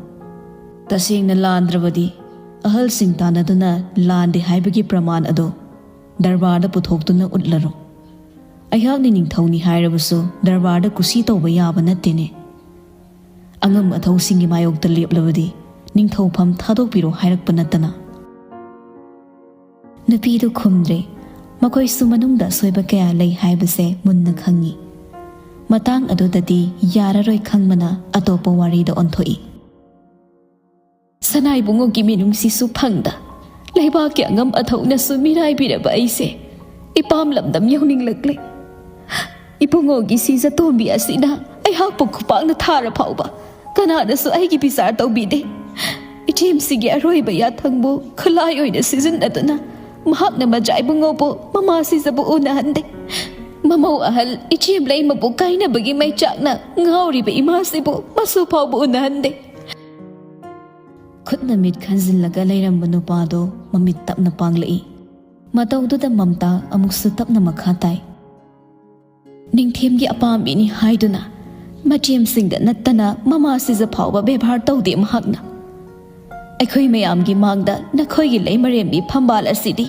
ꯇꯁꯦꯡꯅ ꯂꯥꯟꯗ꯭ꯔꯕꯗꯤ ꯑꯍꯜꯁꯤꯡ ꯇꯥꯟꯅꯗꯨꯅ ꯂꯥꯟꯗꯦ ꯍꯥꯏꯕꯒꯤ ꯄ꯭ꯔꯃꯥꯟ ꯑꯗꯣ ꯗꯔꯕꯥꯔꯗ ꯄꯨꯊꯣꯛꯇꯨꯅ ꯎꯠꯂꯔꯣ꯫ ꯑꯩꯍꯥꯛꯅ ꯅꯤꯡꯊꯧꯅꯤ ꯍꯥꯏꯔꯕꯁꯨ ꯗꯔꯕꯥꯔꯗ ꯀꯨꯁꯤ ꯇꯧꯕ ꯌꯥꯕ ꯅꯠꯇꯦꯅꯦ꯫" ꯑꯉꯝ ꯑꯊꯧꯁꯤꯡꯒꯤ ꯃꯥꯌꯣꯛꯇ ꯂꯦꯞꯂꯕꯗꯤ ꯅꯤꯡꯊꯧꯐꯝ ꯊꯥꯗꯣꯛꯄꯤꯔꯣ ꯍꯥꯏꯔꯛꯄ ꯅꯠꯇꯅ꯫ ꯅꯨꯄꯤꯗꯨ ꯈꯨꯝꯗ꯭ꯔꯦ꯫ ꯃꯈꯣꯏꯁꯨ ꯃꯅꯨꯡꯗ ꯑꯁꯣꯏꯕ ꯀꯌꯥ ꯂꯩ ꯍꯥꯏꯕꯁꯦ ꯃꯨꯟꯅ ꯈꯪꯏ꯫ ꯃꯇꯥꯡ ꯑꯗꯨꯗꯗꯤ ꯌꯥꯔꯔꯣꯏ ꯈꯪꯕꯅ ꯑꯇꯣꯞꯄ ꯋꯥꯔꯤꯗ ꯑꯣꯟꯊꯣꯛꯏ꯫ ꯁꯅꯥ ꯏꯕꯨꯡꯉꯣꯒꯤ ꯃꯤꯅꯨꯡꯁꯤꯁꯨ ꯐꯪꯗ, ꯂꯩꯕꯥꯛꯀꯤ ꯑꯉꯝ ꯑꯊꯧꯅꯁꯨ ꯃꯤꯔꯥꯏꯕꯤꯔꯕ ꯑꯩꯁꯦ ꯏꯄꯥꯝ ꯂꯝꯗꯝ ꯌꯧꯅꯤꯡꯂꯛꯂꯦ꯫ ꯏꯕꯨꯡꯉꯣꯒꯤ ꯁꯤꯖ ꯇꯣꯝꯕꯤ ꯑꯁꯤꯅ ꯑꯩꯍꯥꯛꯄꯨ ꯈꯨꯄꯥꯛꯅ ꯊꯥꯔ ꯐꯥꯎꯕ ꯀꯅꯥꯅꯁꯨ ꯑꯩꯒꯤ ꯕꯤꯆꯥꯔ ꯇꯧꯕꯤꯗꯦ꯫ ꯏꯆꯦꯝꯁꯤꯒꯤ ꯑꯔꯣꯏꯕ ꯌꯥꯊꯪꯕꯨ ꯈꯨꯠꯂꯥꯏ ꯑꯣꯏꯅ ꯁꯤꯖꯤꯟꯅꯗꯨꯅ ꯃꯍꯥꯛꯅ ꯃꯆꯥ ꯏꯕꯨꯡꯉꯣꯕꯨ ꯃꯃꯥ ꯁꯤꯖꯕꯨ ꯎꯅꯍꯟꯗꯦ꯫ ꯃꯃꯧ ꯑꯍꯜ ꯏꯆꯦꯝ ꯂꯩꯃꯕꯨ ꯀꯥꯏꯅꯕꯒꯤ ꯃꯩꯆꯥꯛꯅ ꯉꯥꯎꯔꯤꯕ ꯏꯃꯥꯁꯤꯕꯨ ꯃꯁꯨ ꯐꯥꯎꯕ ꯎꯅꯍꯟꯗꯦ꯫ ꯈꯨꯠꯅ ꯃꯤꯠ ꯈꯟꯖꯤꯜꯂꯒ ꯂꯩꯔꯝꯕ ꯅꯨꯄꯥꯗꯣ ꯃꯃꯤꯠ ꯇꯞꯅ ꯄꯥꯡꯂꯛꯏ꯫ ꯃꯇꯧꯗꯨꯗ ꯃꯝꯇꯥ ꯑꯃꯨꯛꯁꯨ ꯇꯞꯅ ꯃꯈꯥ ꯇꯥꯏ꯫ ꯅꯤꯡꯊꯦꯝꯒꯤ ꯑꯄꯥꯝꯕꯤꯅꯤ ꯍꯥꯏꯗꯨꯅ ꯃꯆꯦꯝꯁꯤꯡꯗ ꯅꯠꯇꯅ ꯃꯃꯥꯁꯤꯗ ꯐꯥꯎꯕ ꯕꯦꯕꯥꯔ ꯇꯧꯗꯦ ꯃꯍꯥꯛꯅ꯫ ꯑꯩꯈꯣꯏ ꯃꯌꯥꯝꯒꯤ ꯃꯥꯡꯗ ꯅꯈꯣꯏꯒꯤ ꯂꯩꯃꯔꯦꯝꯕꯤ ꯐꯝꯕꯥꯜ ꯑꯁꯤꯗꯤ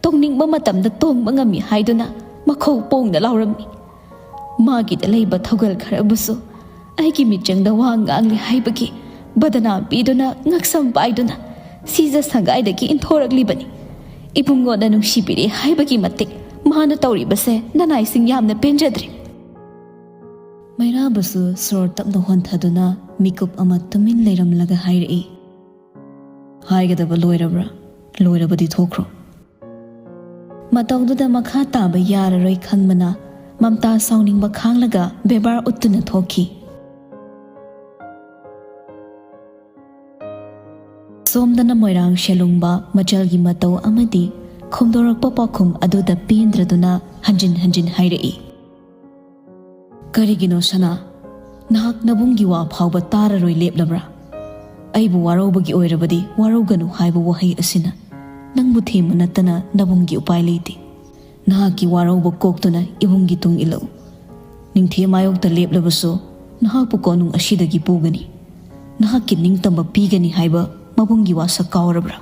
ꯇꯣꯡꯅꯤꯡꯕ ꯃꯇꯝꯗ ꯇꯣꯡꯕ ꯉꯝꯃꯤ ꯍꯥꯏꯗꯨꯅ ꯃꯈꯧ ꯄꯣꯡꯅ ꯂꯥꯎꯔꯝꯃꯤ꯫ ꯃꯥꯒꯤꯗ ꯂꯩꯕ ꯊꯧꯒꯜ ꯈꯔꯕꯨꯁꯨ ꯑꯩꯒꯤ ꯃꯤꯠꯆꯪꯗ ꯋꯥ ꯉꯥꯡꯂꯦ ꯍꯥꯏꯕꯒꯤ ꯕꯗꯅꯥꯝ ꯄꯤꯗꯨꯅ ꯉꯛꯁꯝ ꯄꯥꯏꯗꯨꯅ ꯁꯤꯖ ꯁꯪꯒꯥꯏꯗꯒꯤ ꯏꯟꯊꯣꯔꯛꯂꯤꯕꯅꯤ꯫ ꯏꯕꯨꯡꯉꯣꯅ ꯅꯨꯡꯁꯤꯕꯤꯔꯦ ꯍꯥꯏꯕꯒꯤ ꯃꯇꯤꯛ ꯃꯥꯅ ꯇꯧꯔꯤꯕꯁꯦ ꯅꯅꯥꯏꯁꯤꯡ ꯌꯥꯝꯅ ꯄꯦꯟꯖꯗ꯭ꯔꯦ꯫ ꯃꯩꯔꯥꯕꯁꯨ ꯁꯣꯔ ꯇꯞꯅ ꯍꯣꯟꯊꯗꯨꯅ ꯃꯤꯀꯨꯞ ꯑꯃ ꯇꯨꯃꯤꯟ ꯂꯩꯔꯝꯂꯒ ꯍꯥꯏꯔꯛꯏ, "ꯍꯥꯏꯒꯗꯕ ꯂꯣꯏꯔꯕ꯭ꯔꯥ? ꯂꯣꯏꯔꯕꯗꯤ ꯊꯣꯛꯈ꯭ꯔꯣ꯫" ꯃꯇꯧꯗꯨꯗ ꯃꯈꯥ ꯇꯥꯕ ꯌꯥꯔꯔꯣꯏ ꯈꯪꯕꯅ ꯃꯝꯇꯥ ꯁꯥꯎꯅꯤꯡꯕ ꯈꯥꯡꯂꯒ ꯕꯦꯕꯥꯔ ꯎꯠꯇꯨꯅ ꯊꯣꯛꯈꯤ꯫ ꯁꯣꯝꯗꯅ ꯃꯣꯏꯔꯥꯡ ꯁꯦꯂꯨꯡꯕ ꯃꯆꯜꯒꯤ ꯃꯇꯧ ꯑꯃꯗꯤ ꯈꯣꯝꯗꯣꯔꯛꯄ ꯄꯥꯎꯈꯨꯝ ꯑꯗꯨꯗ ꯄꯦꯟꯗ꯭ꯔꯗꯨꯅ ꯍꯟꯖꯤꯟ ꯍꯟꯖꯤꯟ ꯍꯥꯏꯔꯛꯏ, "ꯀꯔꯤꯒꯤꯅꯣ ꯁꯅꯥ? ꯅꯍꯥꯛ ꯅꯕꯨꯡꯒꯤ ꯋꯥ ꯐꯥꯎꯕ ꯇꯥꯔꯔꯣꯏ ꯂꯦꯞꯂꯕ꯭ꯔꯥ? ꯑꯩꯕꯨ ꯋꯥꯔꯧꯕꯒꯤ ꯑꯣꯏꯔꯕꯗꯤ ꯋꯥꯔꯧꯒꯅꯨ ꯍꯥꯏꯕ ꯋꯥꯍꯩ ꯑꯁꯤꯅ ꯅꯪꯕꯨ ꯊꯦꯝꯕ ꯅꯠꯇꯅ ꯅꯕꯨꯡꯒꯤ ꯎꯄꯥꯏ ꯂꯩꯇꯦ꯫ ꯅꯍꯥꯛꯀꯤ ꯋꯥꯔꯧꯕ ꯀꯣꯛꯇꯨꯅ ꯏꯕꯨꯡꯒꯤ ꯇꯨꯡ ꯏꯜꯂꯛꯎ꯫ ꯅꯤꯡꯊꯦꯝ ꯃꯥꯌꯣꯛꯇ ꯂꯦꯞꯂꯕꯁꯨ ꯅꯍꯥꯛꯄꯨ ꯀꯣꯅꯨꯡ ꯑꯁꯤꯗꯒꯤ ꯄꯨꯒꯅꯤ꯫ ꯅꯍꯥꯛꯀꯤ ꯅꯤꯡꯇꯝꯕ ꯄꯤꯒꯅꯤ ꯍꯥꯏꯕ ꯃꯕꯨꯡꯒꯤ ꯋꯥꯁꯛ ꯀꯥꯎꯔꯕ꯭ꯔꯥ?"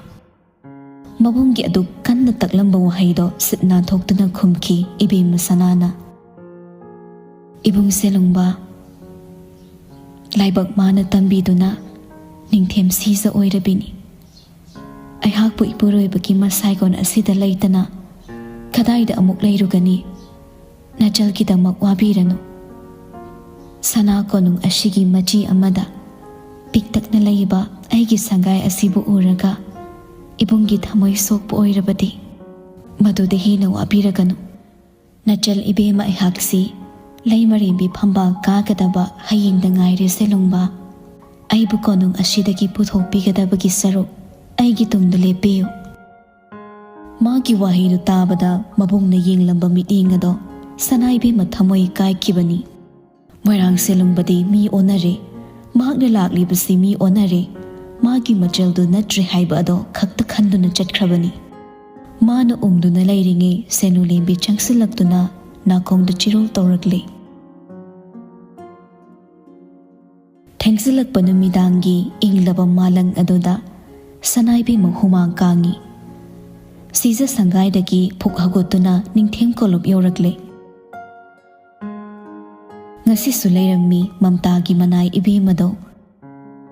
ꯃꯕꯨꯡꯒꯤ ꯑꯗꯨ ꯀꯟꯅ ꯇꯛꯂꯝꯕ ꯋꯥꯍꯩꯗꯣ ꯁꯤꯠ ꯅꯥꯟꯊꯣꯛꯇꯨꯅ ꯈꯨꯝꯈꯤ ꯏꯕꯦꯝꯃ ꯁꯅꯥꯅ, "ꯏꯕꯨꯡ ꯁꯦꯂꯨꯡꯕ, ꯂꯥꯏꯕꯛ ꯃꯥꯅ ꯇꯝꯕꯤꯗꯨꯅ ꯅꯤꯡꯊꯦꯝ ꯁꯤꯖ ꯑꯣꯏꯔꯕꯤꯅꯤ꯫ ꯑꯩꯍꯥꯛꯄꯨ ꯏꯄꯨꯔꯣꯏꯕꯒꯤ ꯃꯁꯥꯏꯒꯣꯟ ꯑꯁꯤꯗ ꯂꯩꯇꯅ ꯀꯗꯥꯏꯗ ꯑꯃꯨꯛ ꯂꯩꯔꯨꯒꯅꯤ? ꯅꯆꯜꯒꯤꯗꯃꯛ ꯋꯥꯕꯤꯔꯅꯨ꯫ ꯁꯅꯥ ꯀꯣꯅꯨꯡ ꯑꯁꯤꯒꯤ ꯃꯆꯤ ꯑꯃꯗ ꯄꯤꯛꯇꯛꯅ ꯂꯩꯕ ꯑꯩꯒꯤ ꯁꯪꯒꯥꯏ ꯑꯁꯤꯕꯨ ꯎꯔꯒ ꯏꯕꯨꯡꯒꯤ ꯊꯃꯣꯏ ꯁꯣꯛꯄ ꯑꯣꯏꯔꯕꯗꯤ ꯃꯗꯨꯗ ꯍꯦꯟꯅ ꯋꯥꯕꯤꯔꯒꯅꯨ꯫ ꯅꯆꯜ ꯏꯕꯦꯝꯃ ꯑꯩꯍꯥꯛꯁꯤ ꯂꯩꯃꯔꯦꯝꯕꯤ ꯐꯝꯕꯥꯜ ꯀꯥꯒꯗꯕ ꯍꯌꯦꯡꯗ ꯉꯥꯏꯔꯦ ꯁꯦꯂꯨꯡꯕ꯫ ꯑꯩꯕꯨ ꯀꯣꯅꯨꯡ ꯑꯁꯤꯗꯒꯤ ꯄꯨꯊꯣꯛꯄꯤꯒꯗꯕꯒꯤ ꯁꯔꯨꯛ ꯑꯩꯒꯤ ꯇꯨꯡꯗ ꯂꯦꯞꯄꯤꯌꯨ꯫ ꯃꯥꯒꯤ ꯋꯥꯍꯩꯗꯨ ꯇꯥꯕꯗ ꯃꯕꯨꯡꯅ ꯌꯦꯡꯂꯝꯕ ꯃꯤꯠꯌꯦꯡ ꯑꯗꯣ ꯁꯅꯥꯏꯕꯦꯝꯃ ꯊꯃꯣꯏ ꯀꯥꯏꯈꯤꯕꯅꯤ꯫ ꯃꯣꯏꯔꯥꯡ ꯁꯦꯂꯨꯡꯕꯗꯤ ꯃꯤ ꯑꯣꯟꯅꯔꯦ꯫ ꯃꯍꯥꯛꯅ ꯂꯥꯛꯂꯤꯕꯁꯤ ꯃꯤ ꯑꯣꯟꯅꯔꯦ꯫ ꯃꯥꯒꯤ ꯃꯆꯜꯗꯨ ꯅꯠꯇ꯭ꯔꯦ ꯍꯥꯏꯕ ꯑꯗꯣ ꯈꯛꯇ ꯈꯟꯗꯨꯅ ꯆꯠꯈ꯭ꯔꯕꯅꯤ꯫ ꯃꯥꯅ ꯎꯪꯗꯨꯅ ꯂꯩꯔꯤꯉꯩ ꯁꯦꯅꯨ ꯂꯦꯝꯕꯤ ꯆꯪꯁꯤꯜꯂꯛꯇꯨꯅ ꯅꯥꯀꯣꯡꯗ ꯆꯤꯔꯣꯜ ꯇꯧꯔꯛꯂꯦ꯫ ꯊꯦꯡꯖꯤꯜꯂꯛꯄ ꯅꯨꯃꯤꯗꯥꯡꯒꯤ ꯏꯪꯂꯕ ꯃꯥꯂꯪ ꯑꯗꯨꯗ ꯁꯅꯥꯏꯕꯦꯝꯃ ꯍꯨꯃꯥꯡ ꯀꯥꯡꯉꯤ꯫ ꯁꯤꯖ ꯁꯪꯒꯥꯏꯗꯒꯤ ꯐꯨꯛ ꯍꯧꯒꯠꯇꯨꯅ ꯅꯤꯡꯊꯦꯝ ꯀꯣꯂꯨꯞ ꯌꯧꯔꯛꯂꯦ꯫ ꯉꯁꯤꯁꯨ ꯂꯩꯔꯝꯃꯤ ꯃꯝꯇꯥꯒꯤ ꯃꯅꯥꯏ ꯏꯕꯦꯝꯃꯗꯣ꯫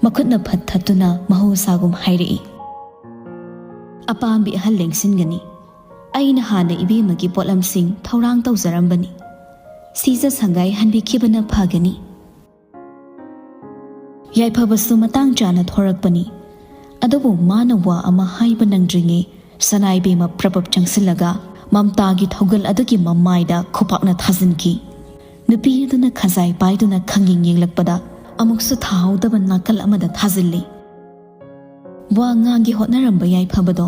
ꯃꯈꯨꯠꯅ ꯐꯠ ꯊꯠꯇꯨꯅ ꯃꯍꯧꯁꯥꯒꯨꯝ ꯍꯥꯏꯔꯛꯏ, "ꯑꯄꯥꯝꯕꯤ ꯑꯍꯜ ꯂꯦꯡꯁꯤꯟꯒꯅꯤ꯫ ꯑꯩꯅ ꯍꯥꯟꯅ ꯏꯕꯦꯝꯃꯒꯤ ꯄꯣꯠꯂꯝꯁꯤꯡ ꯊꯧꯔꯥꯡ ꯇꯧꯖꯔꯝꯕꯅꯤ꯫ ꯁꯤꯖ ꯁꯪꯒꯥꯏ ꯍꯟꯕꯤꯈꯤꯕꯅ ꯐꯒꯅꯤ"꯫ ꯌꯥꯏꯐꯕꯁꯨ ꯃꯇꯥꯡ ꯆꯥꯅ ꯊꯣꯔꯛꯄꯅꯤ꯫ ꯑꯗꯨꯕꯨ ꯃꯥꯅ ꯋꯥ ꯑꯃ ꯍꯥꯏꯕ ꯅꯪꯗ꯭ꯔꯤꯉꯩ ꯁꯅꯥꯏꯕꯦꯝꯃ ꯄ꯭ꯔꯄꯞ ꯆꯪꯁꯤꯜꯂꯒ ꯃꯝꯇꯥꯒꯤ ꯊꯧꯒꯜ ꯑꯗꯨꯒꯤ ꯃꯃꯥꯏꯗ ꯈꯨꯄꯥꯛꯅ ꯊꯥꯖꯤꯟꯈꯤ꯫ ꯅꯨꯄꯤ ꯑꯗꯨꯅ ꯈꯖꯥꯏ ꯄꯥꯏꯗꯨꯅ ꯈꯪꯌꯦꯡ ꯌꯦꯡꯂꯛꯄꯗ ꯑꯃꯨꯛꯁꯨ ꯊꯥꯍꯧꯗꯕ ꯅꯥꯀꯜ ꯑꯃꯗ ꯊꯥꯖꯤꯜꯂꯤ꯫ ꯋꯥ ꯉꯥꯡꯒꯦ ꯍꯣꯠꯅꯔꯝꯕ ꯌꯥꯏꯐꯕꯗꯣ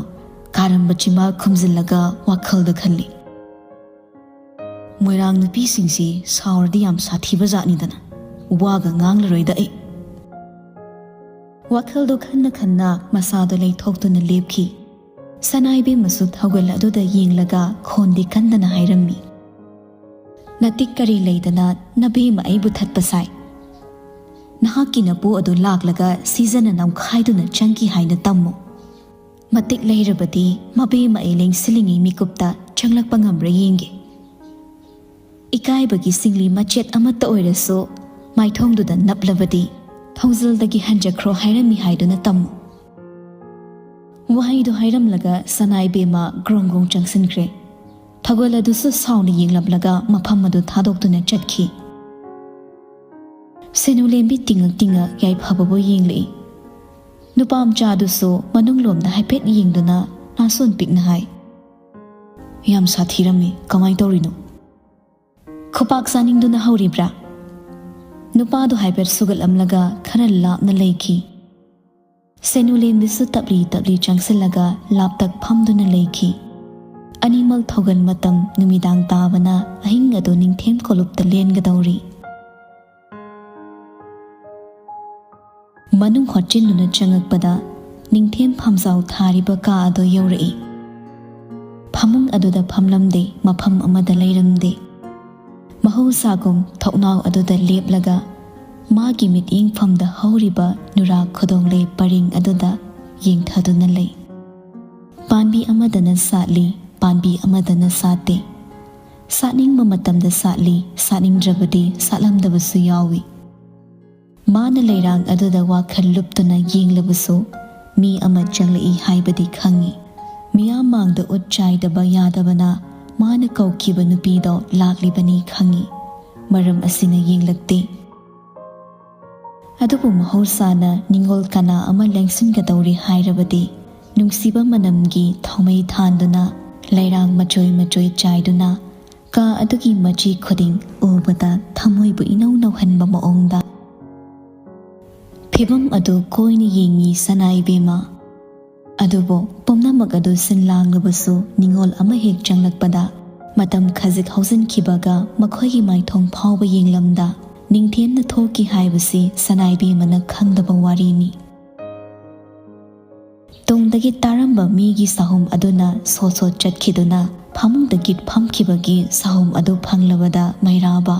ꯀꯥꯔꯝꯕ ꯆꯤꯃꯥ ꯈꯨꯝꯖꯤꯜꯂꯒ ꯋꯥꯈꯜꯗ ꯈꯜꯂꯤ, "ꯃꯣꯏꯔꯥꯡ ꯅꯨꯄꯤꯁꯤꯡꯁꯤ ꯁꯥꯎꯔꯗꯤ ꯌꯥꯝ ꯁꯥꯊꯤꯕ ꯖꯥꯠꯅꯤꯗꯅ, ꯋꯥꯒ ꯉꯥꯡꯂꯔꯣꯏꯗ ꯑꯩ"꯫ ꯋꯥꯈꯜꯗꯣ ꯈꯟꯅ ꯈꯟꯅ ꯃꯁꯥꯗꯣ ꯂꯩꯊꯣꯛꯇꯨꯅ ꯂꯦꯞꯈꯤ꯫ ꯁꯅꯥꯏꯕꯦꯝꯃꯁꯨ ꯊꯧꯒꯜ ꯑꯗꯨꯗ ꯌꯦꯡꯂꯒ ꯈꯣꯟꯗꯤ ꯀꯟꯗꯅ ꯍꯥꯏꯔꯝꯃꯤ, "ꯅꯇꯤꯛ ꯀꯔꯤ ꯂꯩꯗꯅ ꯅꯕꯦꯝꯃ ꯑꯩꯕꯨ ꯊꯠꯄ ꯁꯥꯏ? ꯅꯍꯥꯛꯀꯤ ꯅꯄꯨ ꯑꯗꯨ ꯂꯥꯛꯂꯒ ꯁꯤꯖꯅ ꯅꯝꯈꯥꯏꯗꯨꯅ ꯆꯪꯈꯤ ꯍꯥꯏꯅ ꯇꯝꯃꯨ꯫ ꯃꯇꯤꯛ ꯂꯩꯔꯕꯗꯤ ꯃꯕꯦꯝꯃ ꯑꯩ ꯂꯦꯡꯁꯤꯜꯂꯤꯉꯩ ꯃꯤꯀꯨꯞꯇ ꯆꯪꯂꯛꯄ ꯉꯝꯕ꯭ꯔꯥ ꯌꯦꯡꯒꯦ"꯫ ꯏꯀꯥꯏꯕꯒꯤ ꯁꯤꯡꯂꯤ ꯃꯆꯦꯠ ꯑꯃꯠꯇ ꯑꯣꯏꯔꯁꯨ ꯃꯥꯏꯊꯣꯡꯗꯨꯗ ꯅꯞꯂꯕꯗꯤ ꯊꯧꯖꯤꯜꯗꯒꯤ ꯍꯟꯖꯈ꯭ꯔꯣ ꯍꯥꯏꯔꯝꯃꯤ ꯍꯥꯏꯗꯨꯅ ꯇꯝꯃꯨ꯫ ꯋꯥꯍꯩꯗꯨ ꯍꯥꯏꯔꯝꯂꯒ ꯁꯅꯥꯏꯕꯦꯝꯃ ꯒ꯭ꯔꯣꯡ ꯒ꯭ꯔꯣꯡ ꯆꯪꯁꯤꯟꯈ꯭ꯔꯦ꯫ ꯊꯧꯒꯜ ꯑꯗꯨꯁꯨ ꯁꯥꯎꯅ ꯌꯦꯡꯂꯝꯂꯒ ꯃꯐꯝ ꯑꯗꯨ ꯊꯥꯗꯣꯛꯇꯨꯅ ꯆꯠꯈꯤ꯫ ꯁꯦꯅꯨꯂꯦꯝꯕꯤ ꯇꯤꯡꯉꯛ ꯇꯤꯡꯉꯛ ꯌꯥꯏꯐꯕꯕꯨ ꯌꯦꯡꯂꯛꯏ꯫ ꯅꯨꯄꯥ ꯃꯆꯥꯗꯨꯁꯨ ꯃꯅꯨꯡꯂꯣꯝꯗ ꯍꯥꯏꯐꯦꯠ ꯌꯦꯡꯗꯨꯅ ꯅꯥꯁꯣꯟ ꯄꯤꯛꯅ ꯍꯥꯏ, "ꯌꯥꯝ ꯁꯥꯊꯤꯔꯝꯃꯤ, ꯀꯃꯥꯏ ꯇꯧꯔꯤꯅꯣ? ꯈꯨꯄꯥꯛ ꯆꯥꯅꯤꯡꯗꯨꯅ ꯍꯧꯔꯤꯕ꯭ꯔꯥ?" ꯅꯨꯄꯥꯗꯨ ꯍꯥꯏꯐꯦꯠ ꯁꯨꯒꯠꯂꯝꯂꯒ ꯈꯔ ꯂꯥꯞꯅ ꯂꯩꯈꯤ꯫ ꯁꯦꯅꯨꯂꯦꯝꯕꯤꯁꯨ ꯇꯞꯂꯤ ꯇꯞꯂꯤ ꯆꯪꯁꯤꯜꯂꯒ ꯂꯥꯞꯇꯛ ꯐꯝꯗꯨꯅ ꯂꯩꯈꯤ꯫ ꯑꯅꯤꯃꯛ ꯊꯧꯒꯜ ꯃꯇꯝ ꯅꯨꯃꯤꯗꯥꯡ ꯇꯥꯕꯅ ꯑꯍꯤꯡ ꯑꯗꯨ ꯅꯤꯡꯊꯦꯝ ꯀꯣꯂꯨꯞꯇ ꯂꯦꯟꯒꯗꯧꯔꯤ꯫ ꯃꯅꯨꯡ ꯍꯣꯠꯆꯤꯟꯗꯨꯅ ꯆꯪꯉꯛꯄꯗ ꯅꯤꯡꯊꯦꯝ ꯐꯝꯖꯥꯎ ꯊꯥꯔꯤꯕ ꯀꯥ ꯑꯗꯨ ꯌꯧꯔꯛꯏ꯫ ꯐꯃꯨꯡ ꯑꯗꯨꯗ ꯐꯝꯂꯝꯗꯦ, ꯃꯐꯝ ꯑꯃꯗ ꯂꯩꯔꯝꯗꯦ꯫ ꯃꯍꯧꯁꯥꯒꯨꯝ ꯊꯣꯡꯅꯥꯎ ꯑꯗꯨꯗ ꯂꯦꯞꯂꯒ ꯃꯥꯒꯤ ꯃꯤꯠꯌꯦꯡꯐꯝꯗ ꯍꯧꯔꯤꯕ ꯅꯨꯔꯥ ꯈꯨꯗꯣꯡꯂꯩ ꯄꯔꯦꯡ ꯑꯗꯨꯗ ꯌꯦꯡꯊꯗꯨꯅ ꯂꯩ꯫ ꯄꯥꯟꯕꯤ ꯑꯃꯗꯅ ꯁꯥꯠꯂꯤ, ꯄꯥꯟꯕꯤ ꯑꯃꯗꯅ ꯁꯥꯠꯇꯦ꯫ ꯁꯥꯠꯅꯤꯡꯕ ꯃꯇꯝꯗ ꯁꯥꯠꯂꯤ, ꯁꯥꯠꯅꯤꯡꯗ꯭ꯔꯕꯗꯤ ꯁꯥꯠꯂꯝꯗꯕꯁꯨ ꯌꯥꯎꯏ꯫ ꯃꯥꯅ ꯂꯩꯔꯥꯡ ꯑꯗꯨꯗ ꯋꯥꯈꯜ ꯂꯨꯞꯇꯨꯅ ꯌꯦꯡꯂꯕꯁꯨ ꯃꯤ ꯑꯃ ꯆꯪꯂꯛꯏ ꯍꯥꯏꯕꯗꯤ ꯈꯪꯏ꯫ ꯃꯤꯌꯥꯝ ꯃꯥꯡꯗ ꯎꯠ ꯆꯥꯏꯗꯕ ꯌꯥꯗꯕꯅ ꯃꯥꯅ ꯀꯧꯈꯤꯕ ꯅꯨꯄꯤꯗꯣ ꯂꯥꯛꯂꯤꯕꯅꯤ ꯈꯪꯏ꯫ ꯃꯔꯝ ꯑꯁꯤꯅ ꯌꯦꯡꯂꯛꯇꯦ꯫ ꯑꯗꯨꯕꯨ ꯃꯍꯧꯁꯥꯅ ꯅꯤꯡꯉꯣꯜ ꯀꯅꯥ ꯑꯃ ꯂꯦꯡꯁꯤꯟꯒꯗꯧꯔꯤ ꯍꯥꯏꯔꯕꯗꯤ ꯅꯨꯡꯁꯤꯕ ꯃꯅꯝꯒꯤ ꯊꯥꯎꯃꯩ ꯊꯥꯟꯗꯨꯅ ꯂꯩꯔꯥꯡ ꯃꯆꯣꯏ ꯃꯆꯣꯏ ꯆꯥꯏꯗꯨꯅ ꯀꯥ ꯑꯗꯨꯒꯤ ꯃꯆꯤ ꯈꯨꯗꯤꯡ ꯎꯕꯗ ꯊꯃꯣꯏꯕꯨ ꯏꯅꯧ ꯅꯧꯍꯟꯕ ꯃꯑꯣꯡꯗ꯫ ꯐꯤꯚꯝ ꯑꯗꯨ ꯀꯣꯏꯅ ꯌꯦꯡꯉꯤ ꯁꯅꯥ ꯏꯕꯦꯝꯃ꯫ ꯑꯗꯨꯕꯨ ꯄꯨꯝꯅꯃꯛ ꯑꯗꯨ ꯁꯤꯟ ꯂꯥꯡꯂꯕꯁꯨ ꯅꯤꯡꯉꯣꯜ ꯑꯃ ꯍꯦꯛ ꯆꯪꯂꯛꯄꯗ ꯃꯇꯝ ꯈꯖꯤꯛ ꯍꯧꯖꯤꯟꯈꯤꯕꯒ ꯃꯈꯣꯏꯒꯤ ꯃꯥꯏꯊꯣꯡ ꯐꯥꯎꯕ ꯌꯦꯡꯂꯝꯗ ꯅꯤꯡꯊꯦꯝꯅ ꯊꯣꯛꯈꯤ ꯍꯥꯏꯕꯁꯤ ꯁꯅꯥ ꯏꯕꯦꯝꯃꯅ ꯈꯪꯗꯕ ꯋꯥꯔꯤꯅꯤ꯫ ꯇꯨꯡꯗꯒꯤ ꯇꯥꯔꯝꯕ ꯃꯤꯒꯤ ꯁꯥꯍꯨꯝ ꯑꯗꯨꯅ ꯁꯣꯠ ꯁꯣꯠ ꯆꯠꯈꯤꯗꯨꯅ ꯐꯃꯨꯡꯗ ꯒꯤꯠ ꯐꯝꯈꯤꯕꯒꯤ ꯁꯥꯍꯨꯝ ꯑꯗꯨ ꯐꯪꯂꯕꯗ ꯃꯩꯔꯥꯕ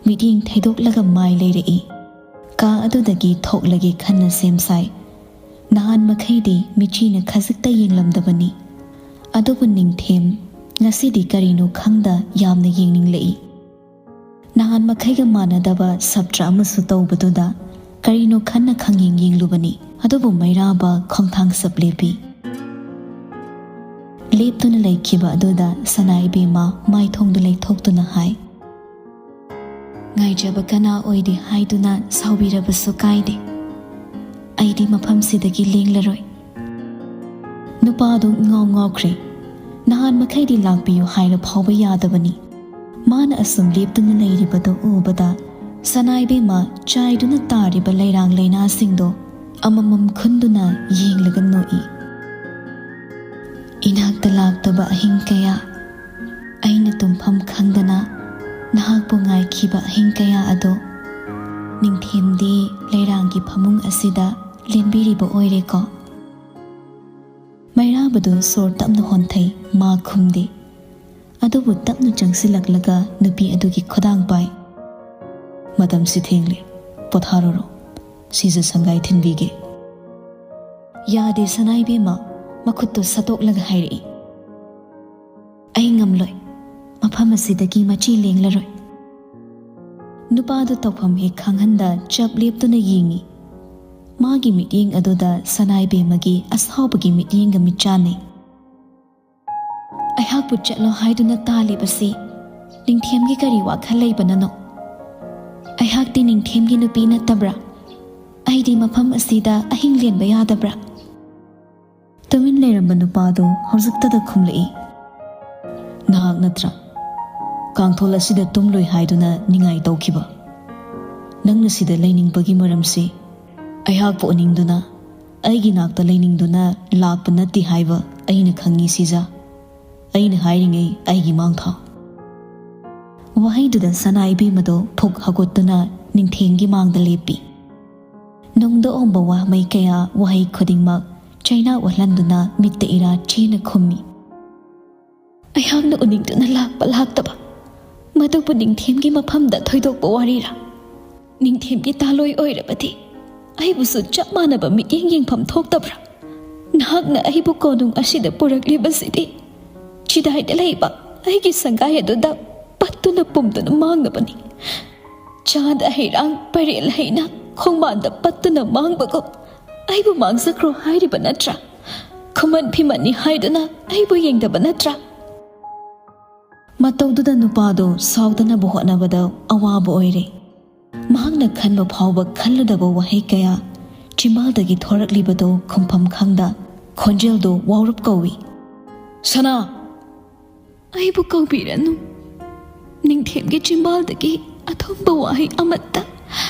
ꯃꯤꯠꯌꯦꯡ ꯊꯩꯗꯣꯛꯂꯒ ꯃꯥꯏ ꯂꯩꯔꯛꯏ꯫ ꯀꯥ ꯑꯗꯨꯗꯒꯤ ꯊꯣꯛꯂꯒꯦ ꯈꯟꯅ ꯁꯦꯝ ꯁꯥꯏ꯫ ꯅꯍꯥꯟ ꯃꯈꯩꯗꯤ ꯃꯤꯠꯆꯤꯅ ꯈꯖꯤꯛꯇ ꯌꯦꯡꯂꯝꯗꯕꯅꯤ꯫ ꯑꯗꯨꯕꯨ ꯅꯤꯡꯊꯦꯝ ꯉꯁꯤꯗꯤ ꯀꯔꯤꯅꯣ ꯈꯪꯗ ꯌꯥꯝꯅ ꯌꯦꯡꯅꯤꯡꯂꯛꯏ꯫ ꯅꯍꯥꯟ ꯃꯈꯩꯒ ꯃꯥꯟꯅꯗꯕ ꯁꯞꯇ꯭ꯔ ꯑꯃꯁꯨ ꯇꯧꯕꯗꯨꯗ ꯀꯔꯤꯅꯣ ꯈꯟꯅ ꯈꯪꯌꯦꯡ ꯌꯦꯡꯂꯨꯕꯅꯤ꯫ ꯑꯗꯨꯕꯨ ꯃꯩꯔꯥꯕ ꯈꯣꯡꯊꯥꯡ ꯁꯞ ꯂꯦꯞꯄꯤ꯫ ꯂꯦꯞꯇꯨꯅ ꯂꯩꯈꯤꯕ ꯑꯗꯨꯗ ꯁꯅꯥ ꯏꯕꯦꯝꯃ ꯃꯥꯏꯊꯣꯡꯗ ꯂꯩꯊꯣꯛꯇꯨꯅ ꯍꯥꯏ, "ꯉꯥꯏꯖꯕ ꯀꯅꯥ ꯑꯣꯏꯔꯤ ꯍꯥꯏꯗꯨꯅ ꯁꯥꯎꯕꯤꯔꯕꯁꯨ ꯀꯥꯏꯗꯦ꯫ ꯑꯩꯗꯤ ꯃꯐꯝꯁꯤꯗꯒꯤ ꯂꯦꯡꯂꯔꯣꯏ"꯫ ꯅꯨꯄꯥꯗꯨ ꯉꯥꯎ ꯉꯥꯎꯈ꯭ꯔꯦ꯫ ꯅꯍꯥꯟ ꯃꯈꯩꯗꯤ ꯂꯥꯛꯄꯤꯌꯨ ꯍꯥꯏꯔ ꯐꯥꯎꯕ ꯌꯥꯗꯕꯅꯤ꯫ ꯃꯥꯅ ꯑꯁꯨꯝ ꯂꯦꯞꯇꯨꯅ ꯂꯩꯔꯤꯕꯗꯨ ꯎꯕꯗ ꯁꯅꯥ ꯏꯕꯦꯝꯃ ꯆꯥꯏꯗꯨꯅ ꯇꯥꯔꯤꯕ ꯂꯩꯔꯥꯡ ꯂꯩꯅꯥꯁꯤꯡꯗꯣ ꯑꯃꯃꯝ ꯈꯨꯟꯗꯨꯅ ꯌꯦꯡꯂꯒ ꯅꯣꯛꯏ꯫ "ꯏꯅꯥꯛꯇ ꯂꯥꯛꯇꯕ ꯑꯍꯤꯡ ꯀꯌꯥ, ꯑꯩꯅ ꯇꯨꯝꯐꯝ ꯈꯪꯗꯅ ꯅꯍꯥꯛꯄꯨ ꯉꯥꯏꯈꯤꯕ ꯑꯍꯤꯡ ꯀꯌꯥ ꯑꯗꯣ ꯅꯤꯡꯊꯦꯝꯗꯤ ꯂꯩꯔꯥꯡꯒꯤ ꯐꯃꯨꯡ ꯑꯁꯤꯗ ꯂꯦꯟꯕꯤꯔꯤꯕ ꯑꯣꯏꯔꯦꯀꯣ"꯫ ꯃꯩꯔꯥꯕꯗꯨ ꯁꯣꯔ ꯇꯞꯅ ꯍꯣꯟꯊꯩ, ꯃꯥ ꯈꯨꯝꯗꯦ꯫ ꯑꯗꯨꯕꯨ ꯇꯞꯅ ꯆꯪꯁꯤꯜꯂꯛꯂꯒ ꯅꯨꯄꯤ ꯑꯗꯨꯒꯤ ꯈꯨꯗꯥꯡ ꯄꯥꯏ꯫ "ꯃꯇꯝꯁꯤ ꯊꯦꯡꯂꯦ, ꯄꯣꯊꯥꯔꯨꯔꯣ, ꯁꯤꯖ ꯁꯪꯒꯥꯏ ꯊꯤꯟꯕꯤꯒꯦ"꯫ "ꯌꯥꯗꯦ ꯁꯅꯥ ꯏꯕꯦꯝꯃ", ꯃꯈꯨꯠꯇꯨ ꯁꯠꯇꯣꯛꯂꯒ ꯍꯥꯏꯔꯛꯏ꯫ "ꯑꯩ ꯉꯝꯂꯣꯏ, ꯃꯐꯝ ꯑꯁꯤꯗꯒꯤ ꯃꯆꯤ ꯂꯦꯡꯂꯔꯣꯏ"꯫ ꯅꯨꯄꯥꯗꯨ ꯇꯧꯐꯝ ꯍꯦꯛ ꯈꯪꯍꯟꯗ ꯆꯞ ꯂꯦꯞꯇꯨꯅ ꯌꯦꯡꯏ꯫ ꯃꯥꯒꯤ ꯃꯤꯠꯌꯦꯡ ꯑꯗꯨꯗ ꯁꯅꯥ ꯏꯕꯦꯝꯃꯒꯤ ꯑꯁꯥꯎꯕꯒꯤ ꯃꯤꯠꯌꯦꯡꯒ ꯃꯤꯠꯆꯥꯟꯅꯩ꯫ "ꯑꯩꯍꯥꯛꯄꯨ ꯆꯠꯂꯣ ꯍꯥꯏꯗꯨꯅ ꯇꯥꯜꯂꯤꯕꯁꯤ ꯅꯤꯡꯊꯦꯝꯒꯤ ꯀꯔꯤ ꯋꯥꯈꯜ ꯂꯩꯕꯅꯅꯣ? ꯑꯩꯍꯥꯛꯇꯤ ꯅꯤꯡꯊꯦꯝꯒꯤ ꯅꯨꯄꯤ ꯅꯠꯇꯕ꯭ꯔꯥ? ꯑꯩꯗꯤ ꯃꯐꯝ ꯑꯁꯤꯗ ꯑꯍꯤꯡ ꯂꯦꯟꯕ ꯌꯥꯗꯕ꯭ꯔꯥ?" ꯇꯨꯃꯤꯟ ꯂꯩꯔꯝꯕ ꯅꯨꯄꯥꯗꯨ ꯍꯧꯖꯤꯛꯇꯗ ꯈꯨꯝꯂꯛꯏ꯫ "ꯅꯍꯥꯛ ꯅꯠꯇ꯭ꯔꯥ ꯀꯥꯡꯊꯣꯜ ꯑꯁꯤꯗ ꯇꯨꯝꯂꯣꯏ ꯍꯥꯏꯗꯨꯅ ꯅꯤꯡꯉꯥꯏ ꯇꯧꯈꯤꯕ? ꯅꯪꯅ ꯁꯤꯗ ꯂꯩꯅꯤꯡꯕꯒꯤ ꯃꯔꯝꯁꯤ ꯑꯩꯍꯥꯛꯄꯨ ꯎꯅꯤꯡꯗꯨꯅ, ꯑꯩꯒꯤ ꯅꯥꯛꯇ ꯂꯩꯅꯤꯡꯗꯨꯅ ꯂꯥꯛꯄ ꯅꯠꯇꯦ ꯍꯥꯏꯕ ꯑꯩꯅ ꯈꯪꯉꯤ ꯁꯤꯖ꯫ ꯑꯩꯅ ꯍꯥꯏꯔꯤꯉꯩ ꯑꯩꯒꯤ ꯃꯥꯡ ꯊꯥꯎ"꯫ ꯋꯥꯍꯩꯗꯨꯗ ꯁꯅꯥ ꯏꯕꯦꯝꯃꯗꯣ ꯐꯨꯛ ꯍꯧꯒꯠꯇꯨꯅ ꯅꯤꯡꯊꯦꯝꯒꯤ ꯃꯥꯡꯗ ꯂꯦꯞꯄꯤ꯫ ꯅꯨꯡꯗ ꯑꯣꯝꯕ ꯋꯥꯍꯩ ꯀꯌꯥ, ꯋꯥꯍꯩ ꯈꯨꯗꯤꯡꯃꯛ ꯆꯩꯅꯥ ꯑꯣꯜꯍꯟꯗꯨꯅ ꯃꯤꯠꯇ ꯏꯔꯥ ꯆꯦꯅ ꯈꯨꯝꯃꯤ꯫ "ꯑꯩꯍꯥꯛꯅ ꯎꯅꯤꯡꯗꯨꯅ ꯂꯥꯛꯄ ꯂꯥꯛꯇꯕ, ꯃꯗꯨꯕꯨ ꯅꯤꯡꯊꯦꯝꯒꯤ ꯃꯐꯝꯗ ꯊꯣꯏꯗꯣꯛꯄ ꯋꯥꯔꯤꯔꯥ? ꯅꯤꯡꯊꯦꯝꯒꯤ ꯇꯥꯂꯣꯏ ꯑꯣꯏꯔꯕꯗꯤ ꯑꯩꯕꯨꯁꯨ ꯆꯞ ꯃꯥꯟꯅꯕ ꯃꯤꯠꯌꯦꯡ ꯌꯦꯡꯐꯝ ꯊꯣꯛꯇꯕ꯭ꯔꯥ? ꯅꯍꯥꯛꯅ ꯑꯩꯕꯨ ꯀꯣꯅꯨꯡ ꯑꯁꯤꯗ ꯄꯨꯔꯛꯂꯤꯕꯁꯤꯗꯤ ꯆꯤꯗꯥꯏꯗ ꯂꯩꯕ ꯑꯩꯒꯤ ꯁꯪꯒꯥꯏ ꯑꯗꯨꯗ ꯄꯠꯇꯨꯅ ꯄꯨꯝꯗꯨꯅ ꯃꯥꯡꯅꯕꯅꯤ꯫ ꯆꯥꯗ ꯍꯩꯔꯥꯡ ꯄꯔꯦꯜ ꯍꯩꯅ ꯈꯣꯡꯕꯥꯟꯗ ꯄꯠꯇꯨꯅ ꯃꯥꯡꯕꯒꯨꯝ ꯑꯩꯕꯨ ꯃꯥꯡꯖꯈ꯭ꯔꯣ ꯍꯥꯏꯔꯤꯕ ꯅꯠꯇ꯭ꯔꯥ? ꯈꯨꯃꯟ ꯐꯤꯃꯟꯅꯤ ꯍꯥꯏꯗꯨꯅ ꯑꯩꯕꯨ ꯌꯦꯡꯗꯕ ꯅꯠꯇ꯭ꯔꯥ? ꯃꯇꯧꯗꯨꯗ ꯅꯨꯄꯥꯗꯣ ꯁꯥꯎꯗꯅꯕ ꯍꯣꯠꯅꯕꯗ ꯑꯋꯥꯕ ꯑꯣꯏꯔꯦ꯫ ꯃꯍꯥꯛꯅ ꯈꯟꯕ ꯐꯥꯎꯕ ꯈꯜꯂꯨꯗꯕ ꯋꯥꯍꯩ ꯀꯌꯥ ꯆꯤꯝꯕꯥꯜꯗꯒꯤ ꯊꯣꯔꯛꯂꯤꯕꯗꯣ ꯈꯨꯝꯐꯝ ꯈꯪꯗ ꯈꯣꯟꯖꯦꯜꯗꯣ ꯋꯥꯎꯔꯞ ꯀꯧꯏ, "ꯁꯅꯥ!" ꯑꯩꯕꯨ ꯀꯧꯕꯤꯔꯅꯨ꯫ ꯅꯤꯡꯊꯦꯝꯒꯤ ꯆꯤꯝꯕꯥꯜꯗꯒꯤ ꯑꯊꯨꯝꯕ ꯋꯥꯍꯩ ꯑꯃꯠꯇ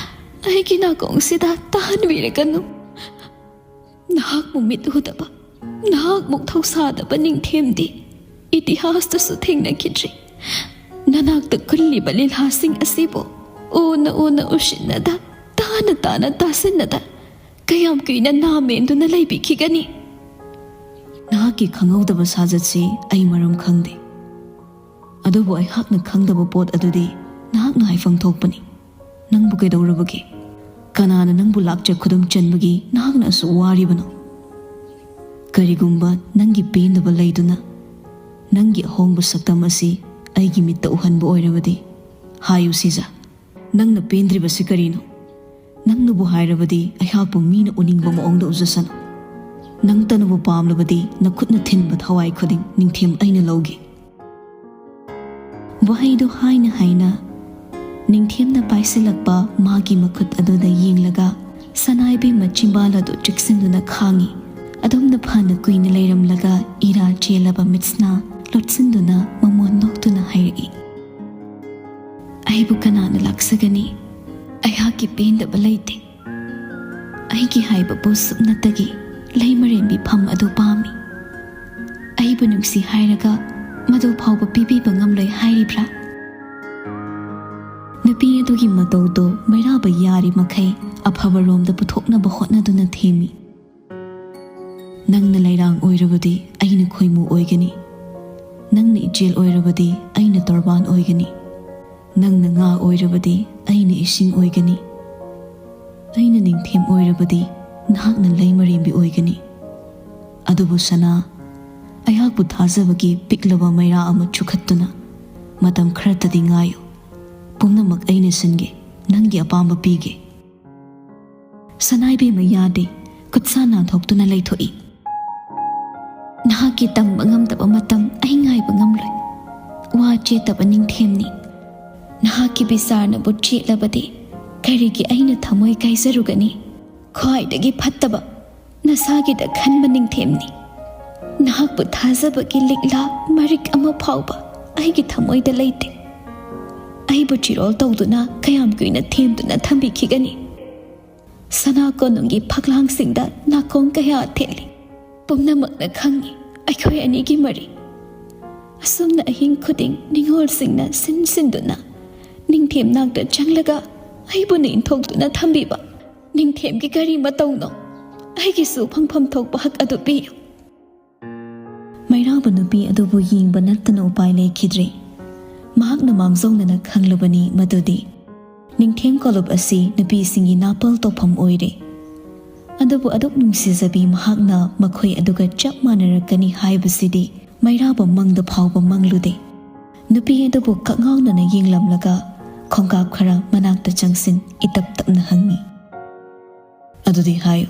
ꯑꯩꯒꯤ ꯅꯥꯀꯣꯡꯁꯤꯗ ꯇꯥꯍꯟꯕꯤꯔꯒꯅꯨ꯫ ꯅꯍꯥꯛꯄꯨ ꯃꯤꯠ ꯎꯗꯕ, ꯅꯍꯥꯛꯃꯨꯛ ꯊꯧꯁꯥꯗꯕ ꯅꯤꯡꯊꯦꯝꯗꯤ ꯏꯇꯤꯍꯥꯁꯇꯁꯨ ꯊꯦꯡꯅꯈꯤꯗ꯭ꯔꯤ꯫ ꯅꯅꯥꯛꯇ ꯀꯨꯜꯂꯤꯕ ꯂꯤꯂꯥꯁꯤꯡ ꯑꯁꯤꯕꯨ ꯎꯅ ꯎꯅ ꯎꯁꯤꯟꯅꯗ, ꯇꯥꯅ ꯇꯥꯅ ꯇꯥꯁꯤꯟꯅꯗ ꯀꯌꯥꯝ ꯀꯨꯏꯅ ꯅꯥ ꯃꯦꯟꯗꯨꯅ ꯂꯩꯕꯤꯈꯤꯒꯅꯤ? ꯅꯍꯥꯛꯀꯤ ꯈꯪꯍꯧꯗꯕ ꯁꯥꯖꯠꯁꯤ ꯑꯩ ꯃꯔꯝ ꯈꯪꯗꯦ꯫ ꯑꯗꯨꯕꯨ ꯑꯩꯍꯥꯛꯅ ꯈꯪꯗꯕ ꯄꯣꯠ ꯑꯗꯨꯗꯤ ꯅꯍꯥꯛꯅ ꯍꯥꯏꯐꯝ ꯊꯣꯛꯄꯅꯤ꯫ ꯅꯪꯕꯨ ꯀꯩꯗꯧꯔꯕꯒꯦ? ꯀꯅꯥꯅ ꯅꯪꯕꯨ ꯂꯥꯛꯆ ꯈꯨꯗꯨꯝ ꯆꯟꯕꯒꯤ ꯅꯍꯥꯛꯅ ꯑꯁꯨꯛ ꯋꯥꯔꯤꯕꯅꯣ? ꯀꯔꯤꯒꯨꯝꯕ ꯅꯪꯒꯤ ꯄꯦꯟꯗꯕ ꯂꯩꯗꯨꯅ ꯅꯪꯒꯤ ꯑꯍꯣꯡꯕ ꯁꯛꯇꯝ ꯑꯁꯤ ꯑꯩꯒꯤ ꯃꯤꯠꯇ ꯎꯍꯟꯕ ꯑꯣꯏꯔꯕꯗꯤ, ꯍꯥꯏꯌꯨ ꯁꯤꯖ, ꯅꯪꯅ ꯄꯦꯟꯗ꯭ꯔꯤꯕꯁꯤ ꯀꯔꯤꯅꯣ? ꯅꯪꯅꯕꯨ ꯍꯥꯏꯔꯕꯗꯤ ꯑꯩꯍꯥꯛꯄꯨ ꯃꯤꯅ ꯎꯅꯤꯡꯕ ꯃꯑꯣꯡꯗ ꯎꯖꯁꯅꯨ꯫ ꯅꯪꯇꯅꯕꯨ ꯄꯥꯝꯂꯕꯗꯤ ꯅꯈꯨꯠꯅ ꯊꯤꯟꯕ ꯊꯋꯥꯏ ꯈꯨꯗꯤꯡ ꯅꯤꯡꯊꯦꯝ ꯑꯩꯅ ꯂꯧꯒꯦ꯫ ꯋꯥꯍꯩꯗꯨ ꯍꯥꯏꯅ ꯍꯥꯏꯅ ꯅꯤꯡꯊꯦꯝꯅ ꯄꯥꯏꯁꯤꯜꯂꯛꯄ ꯃꯥꯒꯤ ꯃꯈꯨꯠ ꯑꯗꯨꯗ ꯌꯦꯡꯂꯒ ꯁꯅꯥꯏꯕꯤ ꯃꯆꯤꯝꯕꯥꯜ ꯑꯗꯨ ꯆꯤꯛꯁꯤꯟꯗꯨꯅ ꯈꯥꯡꯉꯤ꯫ ꯑꯗꯨꯝꯅ ꯐꯅ ꯀꯨꯏꯅ ꯂꯩꯔꯝꯂꯒ ꯏꯔꯥ ꯆꯦꯜꯂꯕ ꯃꯤꯠꯁꯅꯥ ꯂꯣꯠꯁꯤꯟꯗꯨꯅ ꯃꯃꯣꯟ ꯅꯣꯛꯇꯨꯅ ꯍꯥꯏꯔꯛꯏ, "ꯑꯩꯕꯨ ꯀꯅꯥꯅ ꯂꯥꯛꯆꯒꯅꯤ? ꯑꯩꯍꯥꯛꯀꯤ ꯄꯦꯟꯗꯕ ꯂꯩꯇꯦ꯫ ꯑꯩꯒꯤ ꯍꯥꯏꯕꯕꯨ ꯁꯨꯞꯅꯇꯒꯤ ꯂꯩꯃꯔꯦꯟꯕꯤ ꯐꯝ ꯑꯗꯨ ꯄꯥꯝꯃꯤ꯫ ꯑꯩꯕꯨ ꯅꯨꯡꯁꯤ ꯍꯥꯏꯔꯒ ꯃꯗꯨ ꯐꯥꯎꯕ ꯄꯤꯕꯤꯕ ꯉꯝꯂꯣꯏ ꯍꯥꯏꯔꯤꯕ꯭ꯔꯥ?" ꯅꯨꯄꯤ ꯑꯗꯨꯒꯤ ꯃꯇꯧꯗꯨ ꯃꯩꯔꯥꯕ ꯌꯥꯔꯤ ꯃꯈꯩ ꯑꯐꯕꯔꯣꯝꯗ ꯄꯨꯊꯣꯛꯅꯕ ꯍꯣꯠꯅꯗꯨꯅ ꯊꯦꯝꯃꯤ꯫ "ꯅꯪꯅ ꯂꯩꯔꯥꯡ ꯑꯣꯏꯔꯕꯗꯤ ꯑꯩꯅ ꯈꯣꯏꯃꯨ ꯑꯣꯏꯒꯅꯤ꯫ ꯅꯪꯅ ꯏꯆꯦꯜ ꯑꯣꯏꯔꯕꯗꯤ ꯑꯩꯅ ꯇꯣꯔꯕꯥꯟ ꯑꯣꯏꯒꯅꯤ꯫ ꯅꯪꯅ ꯉꯥ ꯑꯣꯏꯔꯕꯗꯤ ꯑꯩꯅ ꯏꯁꯤꯡ ꯑꯣꯏꯒꯅꯤ꯫ ꯑꯩꯅ ꯅꯤꯡꯊꯦꯝ ꯑꯣꯏꯔꯕꯗꯤ ꯅꯍꯥꯛꯅ ꯂꯩꯃꯔꯦꯝꯕꯤ ꯑꯣꯏꯒꯅꯤ꯫ ꯑꯗꯨꯕꯨ ꯁꯅꯥ, ꯑꯩꯍꯥꯛꯄꯨ ꯊꯥꯖꯕꯒꯤ ꯄꯤꯛꯂꯕ ꯃꯩꯔꯥ ꯑꯃ ꯆꯨꯈꯠꯇꯨꯅ "ꯃꯇꯝ ꯈꯔꯇꯗꯤ ꯉꯥꯏꯌꯨ꯫ ꯄꯨꯝꯅꯃꯛ ꯑꯩꯅ ꯁꯤꯟꯒꯦ꯫ ꯅꯪꯒꯤ ꯑꯄꯥꯝꯕ ꯄꯤꯒꯦ꯫" ꯁꯅꯥꯏꯕꯦꯝꯃ ꯌꯥꯗꯦ꯫ ꯈꯨꯠꯁꯥ ꯅꯥꯟꯊꯣꯛꯇꯨꯅ ꯂꯩꯊꯣꯛꯏ꯫ "ꯅꯍꯥꯛꯀꯤ ꯇꯝꯕ ꯉꯝꯗꯕ ꯃꯇꯝ ꯑꯩ ꯉꯥꯏꯕ ꯉꯝꯂꯣꯏ꯫ ꯋꯥ ꯆꯦꯠꯇꯕ ꯅꯤꯡꯊꯦꯝꯅꯤ꯫ ꯅꯍꯥꯛꯀꯤ ꯕꯤꯆꯥꯔꯅꯕꯨ ꯆꯦꯠꯂꯕꯗꯤ ꯀꯔꯤꯒꯤ ꯑꯩꯅ ꯊꯃꯣꯏ ꯀꯥꯏꯖꯔꯨꯒꯅꯤ? ꯈ꯭ꯋꯥꯏꯗꯒꯤ ꯐꯠꯇꯕ ꯅꯁꯥꯒꯤꯗ ꯈꯟꯕ ꯅꯤꯡꯊꯦꯝꯅꯤ꯫ ꯅꯍꯥꯛꯄꯨ ꯊꯥꯖꯕꯒꯤ ꯂꯤꯛꯂꯥ ꯃꯔꯤꯛ ꯑꯃ ꯐꯥꯎꯕ ꯑꯩꯒꯤ ꯊꯃꯣꯏꯗ ꯂꯩꯇꯦ꯫ ꯑꯩꯕꯨ ꯆꯤꯔꯣꯜ ꯇꯧꯗꯨꯅ ꯀꯌꯥꯝ ꯀꯨꯏꯅ ꯊꯦꯝꯗꯨꯅ ꯊꯝꯕꯤꯈꯤꯒꯅꯤ?" ꯁꯅꯥ ꯀꯣꯅꯨꯡꯒꯤ ꯐꯛꯂꯥꯡꯁꯤꯡꯗ ꯅꯥꯀꯣꯡ ꯀꯌꯥ ꯊꯦꯠꯂꯤ꯫ ꯄꯨꯝꯅꯃꯛꯅ ꯈꯪꯏ ꯑꯩꯈꯣꯏ ꯑꯅꯤꯒꯤ ꯃꯔꯤ꯫ ꯑꯁꯨꯝꯅ ꯑꯍꯤꯡ ꯈꯨꯗꯤꯡ ꯅꯤꯡꯉꯣꯜꯁꯤꯡꯅ ꯁꯤꯟ ꯁꯤꯟꯗꯨꯅ ꯅꯤꯡꯊꯦꯝ ꯅꯥꯛꯇ ꯆꯪꯂꯒ ꯑꯩꯕꯨ ꯅꯦꯟꯊꯣꯛꯇꯨꯅ ꯊꯝꯕꯤꯕ ꯅꯤꯡꯊꯦꯝꯒꯤ ꯀꯔꯤ ꯃꯇꯧꯅꯣ? ꯑꯩꯒꯤꯁꯨ ꯐꯪꯐꯝ ꯊꯣꯛꯄ ꯍꯛ ꯑꯗꯨ ꯄꯤꯌꯨ꯫ ꯃꯩꯔꯥꯕ ꯅꯨꯄꯤ ꯑꯗꯨꯕꯨ ꯌꯦꯡꯕ ꯅꯠꯇꯅ ꯎꯄꯥꯏ ꯂꯩꯈꯤꯗ꯭ꯔꯦ꯫ ꯃꯍꯥꯛꯅ ꯃꯥꯡꯖꯧꯅꯅ ꯈꯪꯂꯕꯅꯤ ꯃꯗꯨꯗꯤ ꯅꯤꯡꯊꯦꯝ ꯀꯣꯂꯨꯞ ꯑꯁꯤ ꯅꯨꯄꯤꯁꯤꯡꯒꯤ ꯅꯥꯄꯜ ꯇꯧꯐꯝ ꯑꯣꯏꯔꯦ꯫ ꯑꯗꯨꯕꯨ ꯑꯗꯨꯛ ꯅꯨꯡꯁꯤꯖꯕꯤ ꯃꯍꯥꯛꯅ ꯃꯈꯣꯏ ꯑꯗꯨꯒ ꯆꯞ ꯃꯥꯟꯅꯔꯛꯀꯅꯤ ꯍꯥꯏꯕꯁꯤꯗꯤ ꯃꯩꯔꯥꯕ ꯃꯪꯗ ꯐꯥꯎꯕ ꯃꯪꯂꯨꯗꯦ꯫ ꯅꯨꯄꯤ ꯑꯗꯨꯕꯨ ꯀꯛꯉꯥꯎꯅꯅ ꯌꯦꯡꯂꯝꯂꯒ ꯈꯣꯡꯀꯥꯞ ꯈꯔ ꯃꯅꯥꯛꯇ ꯆꯪꯁꯤꯟ ꯏꯇꯞ ꯇꯞꯅ ꯍꯪꯉꯤ, "ꯑꯗꯨꯗꯤ ꯍꯥꯏꯌꯨ,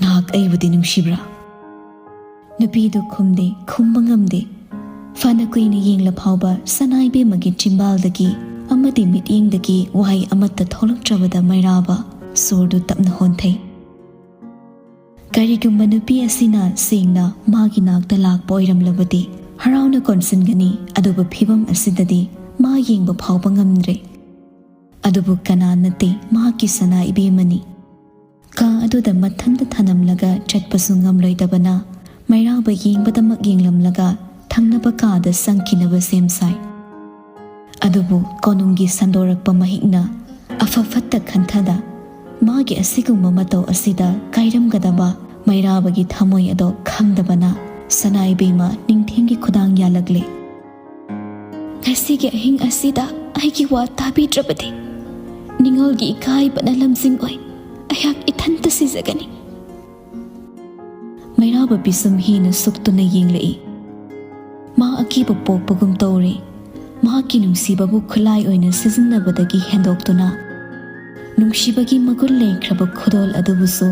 ꯅꯍꯥꯛ ꯑꯩꯕꯨꯗꯤ ꯅꯨꯡꯁꯤꯕ꯭ꯔꯥ?" ꯅꯨꯄꯤꯗꯨ ꯈꯨꯝꯗꯦ, ꯈꯨꯝꯕ ꯉꯝꯗꯦ꯫ ꯐꯅ ꯀꯨꯏꯅ ꯌꯦꯡꯂ ꯐꯥꯎꯕ ꯁꯅꯥꯏꯕꯦꯝꯃꯒꯤ ꯆꯤꯝꯕꯥꯜꯗꯒꯤ ꯑꯃꯗꯤ ꯃꯤꯠꯌꯦꯡꯗꯒꯤ ꯋꯥꯍꯩ ꯑꯃꯠꯇ ꯊꯣꯛꯂꯛꯇ꯭ꯔꯕꯗ ꯃꯩꯔꯥꯕ ꯁꯣꯔꯗꯨ ꯇꯞꯅ ꯍꯣꯟꯊꯩ꯫ ꯀꯔꯤꯒꯨꯝꯕ ꯅꯨꯄꯤ ꯑꯁꯤꯅ ꯁꯦꯡꯅ ꯃꯥꯒꯤ ꯅꯥꯛꯇ ꯂꯥꯛꯄ ꯑꯣꯏꯔꯝꯂꯕꯗꯤ ꯍꯔꯥꯎꯅ ꯀꯣꯟꯁꯤꯟꯒꯅꯤ, ꯑꯗꯨꯕꯨ ꯐꯤꯕꯝ ꯑꯁꯤꯗꯗꯤ ꯃꯥ ꯌꯦꯡꯕ ꯐꯥꯎꯕ ꯉꯝꯗ꯭ꯔꯦ꯫ ꯑꯗꯨꯕꯨ ꯀꯅꯥ ꯅꯠꯇꯦ, ꯃꯍꯥꯛꯀꯤ ꯁꯅꯥ ꯏꯕꯦꯝꯃꯅꯤ꯫ ꯀꯥ ꯑꯗꯨꯗ ꯃꯊꯟꯇ ꯊꯅꯝꯂꯒ ꯆꯠꯄꯁꯨ ꯉꯝꯂꯣꯏꯗꯕꯅ ꯃꯩꯔꯥꯕ ꯌꯦꯡꯕꯗꯃꯛ ꯌꯦꯡꯂꯝꯂꯒ ꯊꯪꯅꯕ ꯀꯥꯗ ꯆꯪꯈꯤꯅꯕ ꯁꯦꯝ ꯁꯥꯏ꯫ ꯑꯗꯨꯕꯨ ꯀꯣꯅꯨꯡꯒꯤ ꯁꯟꯗꯣꯔꯛꯄ ꯃꯍꯤꯛꯅ ꯑꯐ ꯐꯠꯇ ꯈꯟꯊꯗ ꯃꯥꯒꯤ ꯑꯁꯤꯒꯨꯝꯕ ꯃꯇꯧ ꯑꯁꯤꯗ ꯀꯥꯏꯔꯝꯒꯗꯕ ꯃꯩꯔꯥꯕꯒꯤ ꯊꯃꯣꯏ ꯑꯗꯣ ꯈꯪꯗꯕꯅ ꯁꯅꯥ ꯏꯕꯦꯝꯃ ꯅꯤꯡꯊꯦꯝꯒꯤ ꯈꯨꯗꯥꯡ ꯌꯥꯜꯂꯛꯂꯦ꯫ "ꯉꯁꯤꯒꯤ ꯑꯍꯤꯡ ꯑꯁꯤꯗ ꯑꯩꯒꯤ ꯋꯥ ꯇꯥꯕꯤꯗ꯭ꯔꯕꯗꯤ ꯅꯤꯡꯉꯣꯜꯒꯤ ꯏꯀꯥꯏꯕꯅ ꯂꯝꯖꯤꯡ ꯑꯣꯏ ꯑꯩꯍꯥꯛ ꯏꯊꯟꯇ ꯁꯤꯖꯒꯅꯤ꯫" ꯃꯩꯔꯥꯕ ꯄꯤꯁꯨꯝ ꯍꯦꯟꯅ ꯁꯨꯛꯇꯨꯅ ꯌꯦꯡꯂꯛꯏ꯫ ꯃꯥ ꯑꯀꯤꯕ ꯄꯣꯛꯄꯒꯨꯝ ꯇꯧꯔꯦ꯫ ꯃꯍꯥꯛꯀꯤ ꯅꯨꯡꯁꯤꯕꯕꯨ ꯈꯨꯠꯂꯥꯏ ꯑꯣꯏꯅ ꯁꯤꯖꯤꯟꯅꯕꯗꯒꯤ ꯍꯦꯟꯗꯣꯛꯇꯨꯅ ꯅꯨꯡꯁꯤꯕꯒꯤ ꯃꯒꯨꯟ ꯂꯩꯈ꯭ꯔꯕ ꯈꯨꯗꯣꯜ ꯑꯗꯨꯕꯨꯁꯨ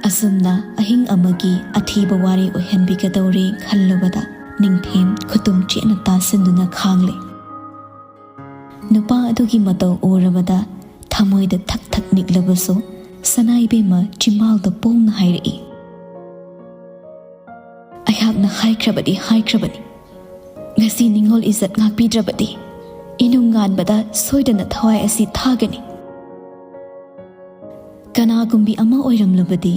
ꯑꯁꯨꯝꯅ ꯑꯍꯤꯡ ꯑꯃꯒꯤ ꯑꯊꯤꯕ ꯋꯥꯔꯤ ꯑꯣꯏꯍꯟꯕꯤꯒꯗꯧꯔꯦ ꯈꯜꯂꯨꯕꯗ ꯅꯤꯡꯊꯦꯝ ꯈꯨꯇꯨꯝ ꯆꯦꯠꯅ ꯇꯥꯁꯤꯟꯗꯨꯅ ꯈꯥꯡꯂꯦ꯫ ꯅꯨꯄꯥ ꯑꯗꯨꯒꯤ ꯃꯇꯧ ꯎꯔꯕꯗ ꯊꯃꯣꯏꯗ ꯊꯛ ꯊꯛ ꯅꯤꯛꯂꯕꯁꯨ ꯁꯅꯥ ꯏꯕꯦꯝꯃ ꯆꯤꯝꯕꯥꯜꯗ ꯄꯣꯡꯅ ꯍꯥꯏꯔꯛꯏ, "ꯑꯩꯍꯥꯛꯅ ꯍꯥꯏꯈ꯭ꯔꯕꯗꯤ ꯍꯥꯏꯈ꯭ꯔꯕꯅꯤ, ꯉꯁꯤ ꯅꯤꯡꯉꯣꯜ ꯏꯖꯠ ꯉꯥꯛꯄꯤꯗ꯭ꯔꯕꯗꯤ ꯏꯅꯨꯡ ꯉꯥꯟꯕꯗ ꯁꯣꯏꯗꯅ ꯊꯋꯥꯏ ꯑꯁꯤ ꯊꯥꯒꯅꯤ"꯫ ꯀꯅꯥꯒꯨꯝꯕꯤ ꯑꯃ ꯑꯣꯏꯔꯝꯂꯕꯗꯤ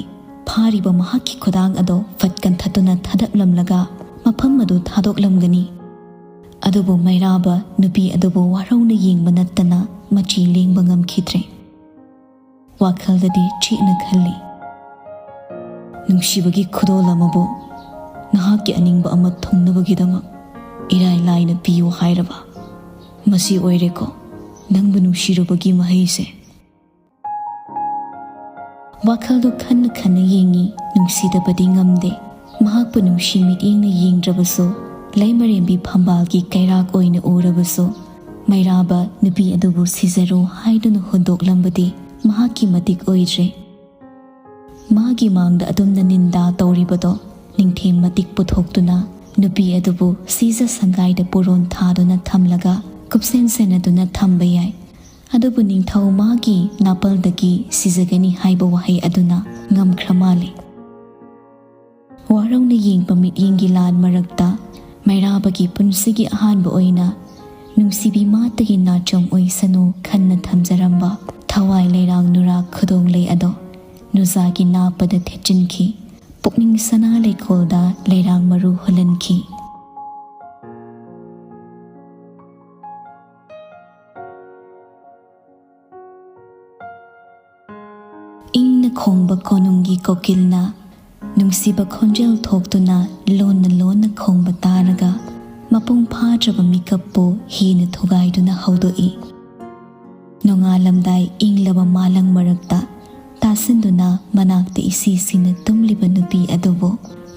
ꯐꯥꯔꯤꯕ ꯃꯍꯥꯛꯀꯤ ꯈꯨꯗꯥꯡ ꯑꯗꯣ ꯐꯠ ꯀꯟꯊꯠꯇꯨꯅ ꯊꯥꯗꯠꯂꯝꯂꯒ ꯃꯐꯝ ꯑꯗꯨ ꯊꯥꯗꯣꯛꯂꯝꯒꯅꯤ꯫ ꯑꯗꯨꯕꯨ ꯃꯩꯔꯥꯕ ꯅꯨꯄꯤ ꯑꯗꯨꯕꯨ ꯋꯥꯔꯧꯅ ꯌꯦꯡꯕ ꯅꯠꯇꯅ ꯃꯆꯤ ꯂꯦꯡꯕ ꯉꯝꯈꯤꯗ꯭ꯔꯦ꯫ ꯋꯥꯈꯜꯗꯗꯤ ꯆꯦꯠꯅ ꯈꯜꯂꯤ, "ꯅꯨꯡꯁꯤꯕꯒꯤ ꯈꯨꯗꯣꯜ ꯑꯃꯕꯨ ꯅꯍꯥꯛꯀꯤ ꯑꯅꯤꯡꯕ ꯑꯃ ꯊꯨꯡꯅꯕꯒꯤꯗꯃꯛ ꯏꯔꯥꯏ ꯂꯥꯏꯅ ꯄꯤꯌꯨ ꯍꯥꯏꯔꯕ? ꯃꯁꯤ ꯑꯣꯏꯔꯦꯀꯣ ꯅꯪꯕꯨ ꯅꯨꯡꯁꯤꯔꯨꯕꯒꯤ ꯃꯍꯩꯁꯦ"꯫ ꯋꯥꯈꯜꯗꯨ ꯈꯟꯅ ꯈꯟꯅ ꯌꯦꯡꯉꯤ, ꯅꯨꯡꯁꯤꯗꯕꯗꯤ ꯉꯝꯗꯦ꯫ ꯃꯍꯥꯛꯄꯨ ꯅꯨꯡꯁꯤ ꯃꯤꯠꯌꯦꯡꯅ ꯌꯦꯡꯗ꯭ꯔꯕꯁꯨ, ꯂꯩꯃꯔꯦꯝꯕꯤ ꯐꯝꯕꯥꯜꯒꯤ ꯀꯩꯔꯥꯛ ꯑꯣꯏꯅ ꯎꯔꯕꯁꯨ, ꯃꯩꯔꯥꯕ ꯅꯨꯄꯤ ꯑꯗꯨꯕꯨ ꯁꯤꯖꯔꯣ ꯍꯥꯏꯗꯨꯅ ꯍꯨꯟꯗꯣꯛꯂꯝꯕꯗꯤ ꯃꯍꯥꯛꯀꯤ ꯃꯇꯤꯛ ꯑꯣꯏꯗ꯭ꯔꯦ꯫ ꯃꯥꯒꯤ ꯃꯥꯡꯗ ꯑꯗꯨꯝꯅ ꯅꯤꯟꯗꯥ ꯇꯧꯔꯤꯕꯗꯣ ꯅꯤꯡꯊꯦꯝ ꯃꯇꯤꯛ ꯄꯨꯊꯣꯛꯇꯨꯅ ꯅꯨꯄꯤ ꯑꯗꯨꯕꯨ ꯁꯤꯖ ꯁꯪꯒꯥꯏꯗ ꯄꯨꯔꯣꯟ ꯊꯥꯗꯨꯅ ꯊꯝꯂꯒ ꯀꯨꯞꯁꯦꯟ ꯁꯦꯟꯅꯗꯨꯅ ꯊꯝꯕ ꯌꯥꯏ꯫ ꯑꯗꯨꯕꯨ ꯅꯤꯡꯊꯧ ꯃꯥꯒꯤ ꯅꯥꯄꯜꯗꯒꯤ ꯁꯤꯖꯒꯅꯤ ꯍꯥꯏꯕ ꯋꯥꯍꯩ ꯑꯗꯨꯅ ꯉꯝꯈ꯭ꯔ ꯃꯥꯜꯂꯦ꯫ ꯋꯥꯔꯧꯅ ꯌꯦꯡꯕ ꯃꯤꯠꯌꯦꯡꯒꯤ ꯂꯥꯟ ꯃꯔꯛꯇ ꯃꯩꯔꯥꯕꯒꯤ ꯄꯨꯟꯁꯤꯒꯤ ꯑꯍꯥꯟꯕ ꯑꯣꯏꯅ ꯅꯨꯡꯁꯤꯕꯤ ꯃꯥꯇꯒꯤ ꯅꯥꯆꯣꯝ ꯑꯣꯏꯁꯅꯨ ꯈꯟꯅ ꯊꯝꯖꯔꯝꯕ ꯊꯋꯥꯏ ꯂꯩꯔꯥꯡ ꯅꯨꯔꯥ ꯈꯨꯗꯣꯡꯂꯩ ꯑꯗꯣ ꯅꯨꯖꯥꯒꯤ ꯅꯥꯞꯄꯗ ꯊꯦꯠꯆꯤꯟꯈꯤ꯫ ꯄꯨꯛꯅꯤꯡ ꯁꯅꯥ ꯂꯩꯀꯣꯜꯗ ꯂꯩꯔꯥꯡ ꯃꯔꯨ ꯍꯨꯜꯍꯟꯈꯤ꯫ ꯏꯪꯅ ꯈꯣꯡꯕ ꯀꯣꯅꯨꯡꯒꯤ ꯀꯣꯀꯤꯜꯅ ꯅꯨꯡꯁꯤꯕ ꯈꯣꯟꯖꯦꯜ ꯊꯣꯛꯇꯨꯅ ꯂꯣꯟꯅ ꯂꯣꯟꯅ ꯈꯣꯡꯕ ꯇꯥꯔꯒ ꯃꯄꯨꯡ ꯐꯥꯗ꯭ꯔꯕ ꯃꯤꯀꯞꯄꯨ ꯍꯤꯅ ꯊꯨꯒꯥꯏꯗꯨꯅ ꯍꯧꯗꯣꯛꯏ꯫ ꯅꯣꯡꯉꯥꯜꯂꯝꯗꯥꯏ ꯏꯪꯂꯕ ꯃꯥꯂꯪ ꯃꯔꯛꯇ ꯇꯥꯁꯤꯟꯗꯨꯅ ꯃꯅꯥꯛꯇ ꯏꯁꯤꯁꯤꯡꯅ ꯇꯨꯝꯂꯤꯕ ꯅꯨꯄꯤ ꯑꯗꯨꯕꯨ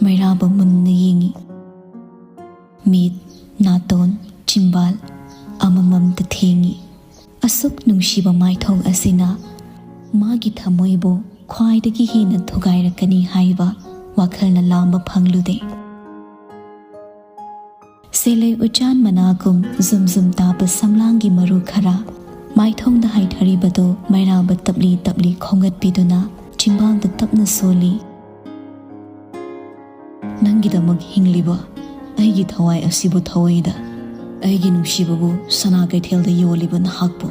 ꯃꯩꯔꯥꯕ ꯃꯨꯟꯅ ꯌꯦꯡꯏ꯫ ꯃꯤꯠ, ꯅꯥꯇꯣꯟ, ꯆꯤꯝꯕꯥꯜ, ꯑꯃꯃꯝꯇ ꯊꯦꯡꯉꯤ꯫ ꯑꯁꯨꯛ ꯅꯨꯡꯁꯤꯕ ꯃꯥꯏꯊꯣꯡ ꯑꯁꯤꯅ ꯃꯥꯒꯤ ꯊꯃꯣꯏꯕꯨ ꯈ꯭ꯋꯥꯏꯗꯒꯤ ꯍꯦꯟꯅ ꯊꯨꯒꯥꯏꯔꯛꯀꯅꯤ ꯍꯥꯏꯕ ꯋꯥꯈꯜꯅ ꯂꯥꯝꯕ ꯐꯪꯂꯨꯗꯦ꯫ ꯁꯦꯂꯩ ꯎꯆꯥꯟ ꯃꯅꯥꯒꯨꯝ ꯖꯨꯝ ꯖꯨꯝ ꯇꯥꯕ ꯁꯝꯂꯥꯡꯒꯤ ꯃꯔꯨ ꯈꯔ ꯃꯥꯏꯊꯣꯡꯗ ꯍꯥꯏꯊꯔꯤꯕꯗꯨ ꯃꯩꯔꯥꯕ ꯇꯞꯂꯤ ꯇꯞꯂꯤ ꯈꯣꯝꯒꯠꯄꯤꯗꯨꯅ ꯆꯤꯝꯕꯥꯜꯗ ꯇꯞꯅ ꯁꯣꯜꯂꯤ꯫ "ꯅꯪꯒꯤꯗꯃꯛ ꯍꯤꯡꯂꯤꯕ ꯑꯩꯒꯤ ꯊꯋꯥꯏ ꯑꯁꯤꯕꯨ ꯊꯧꯋꯥꯏꯗ ꯑꯩꯒꯤ ꯅꯨꯡꯁꯤꯕꯕꯨ ꯁꯅꯥ ꯀꯩꯊꯦꯜꯗ ꯌꯣꯜꯂꯤꯕ ꯅꯍꯥꯛꯄꯨ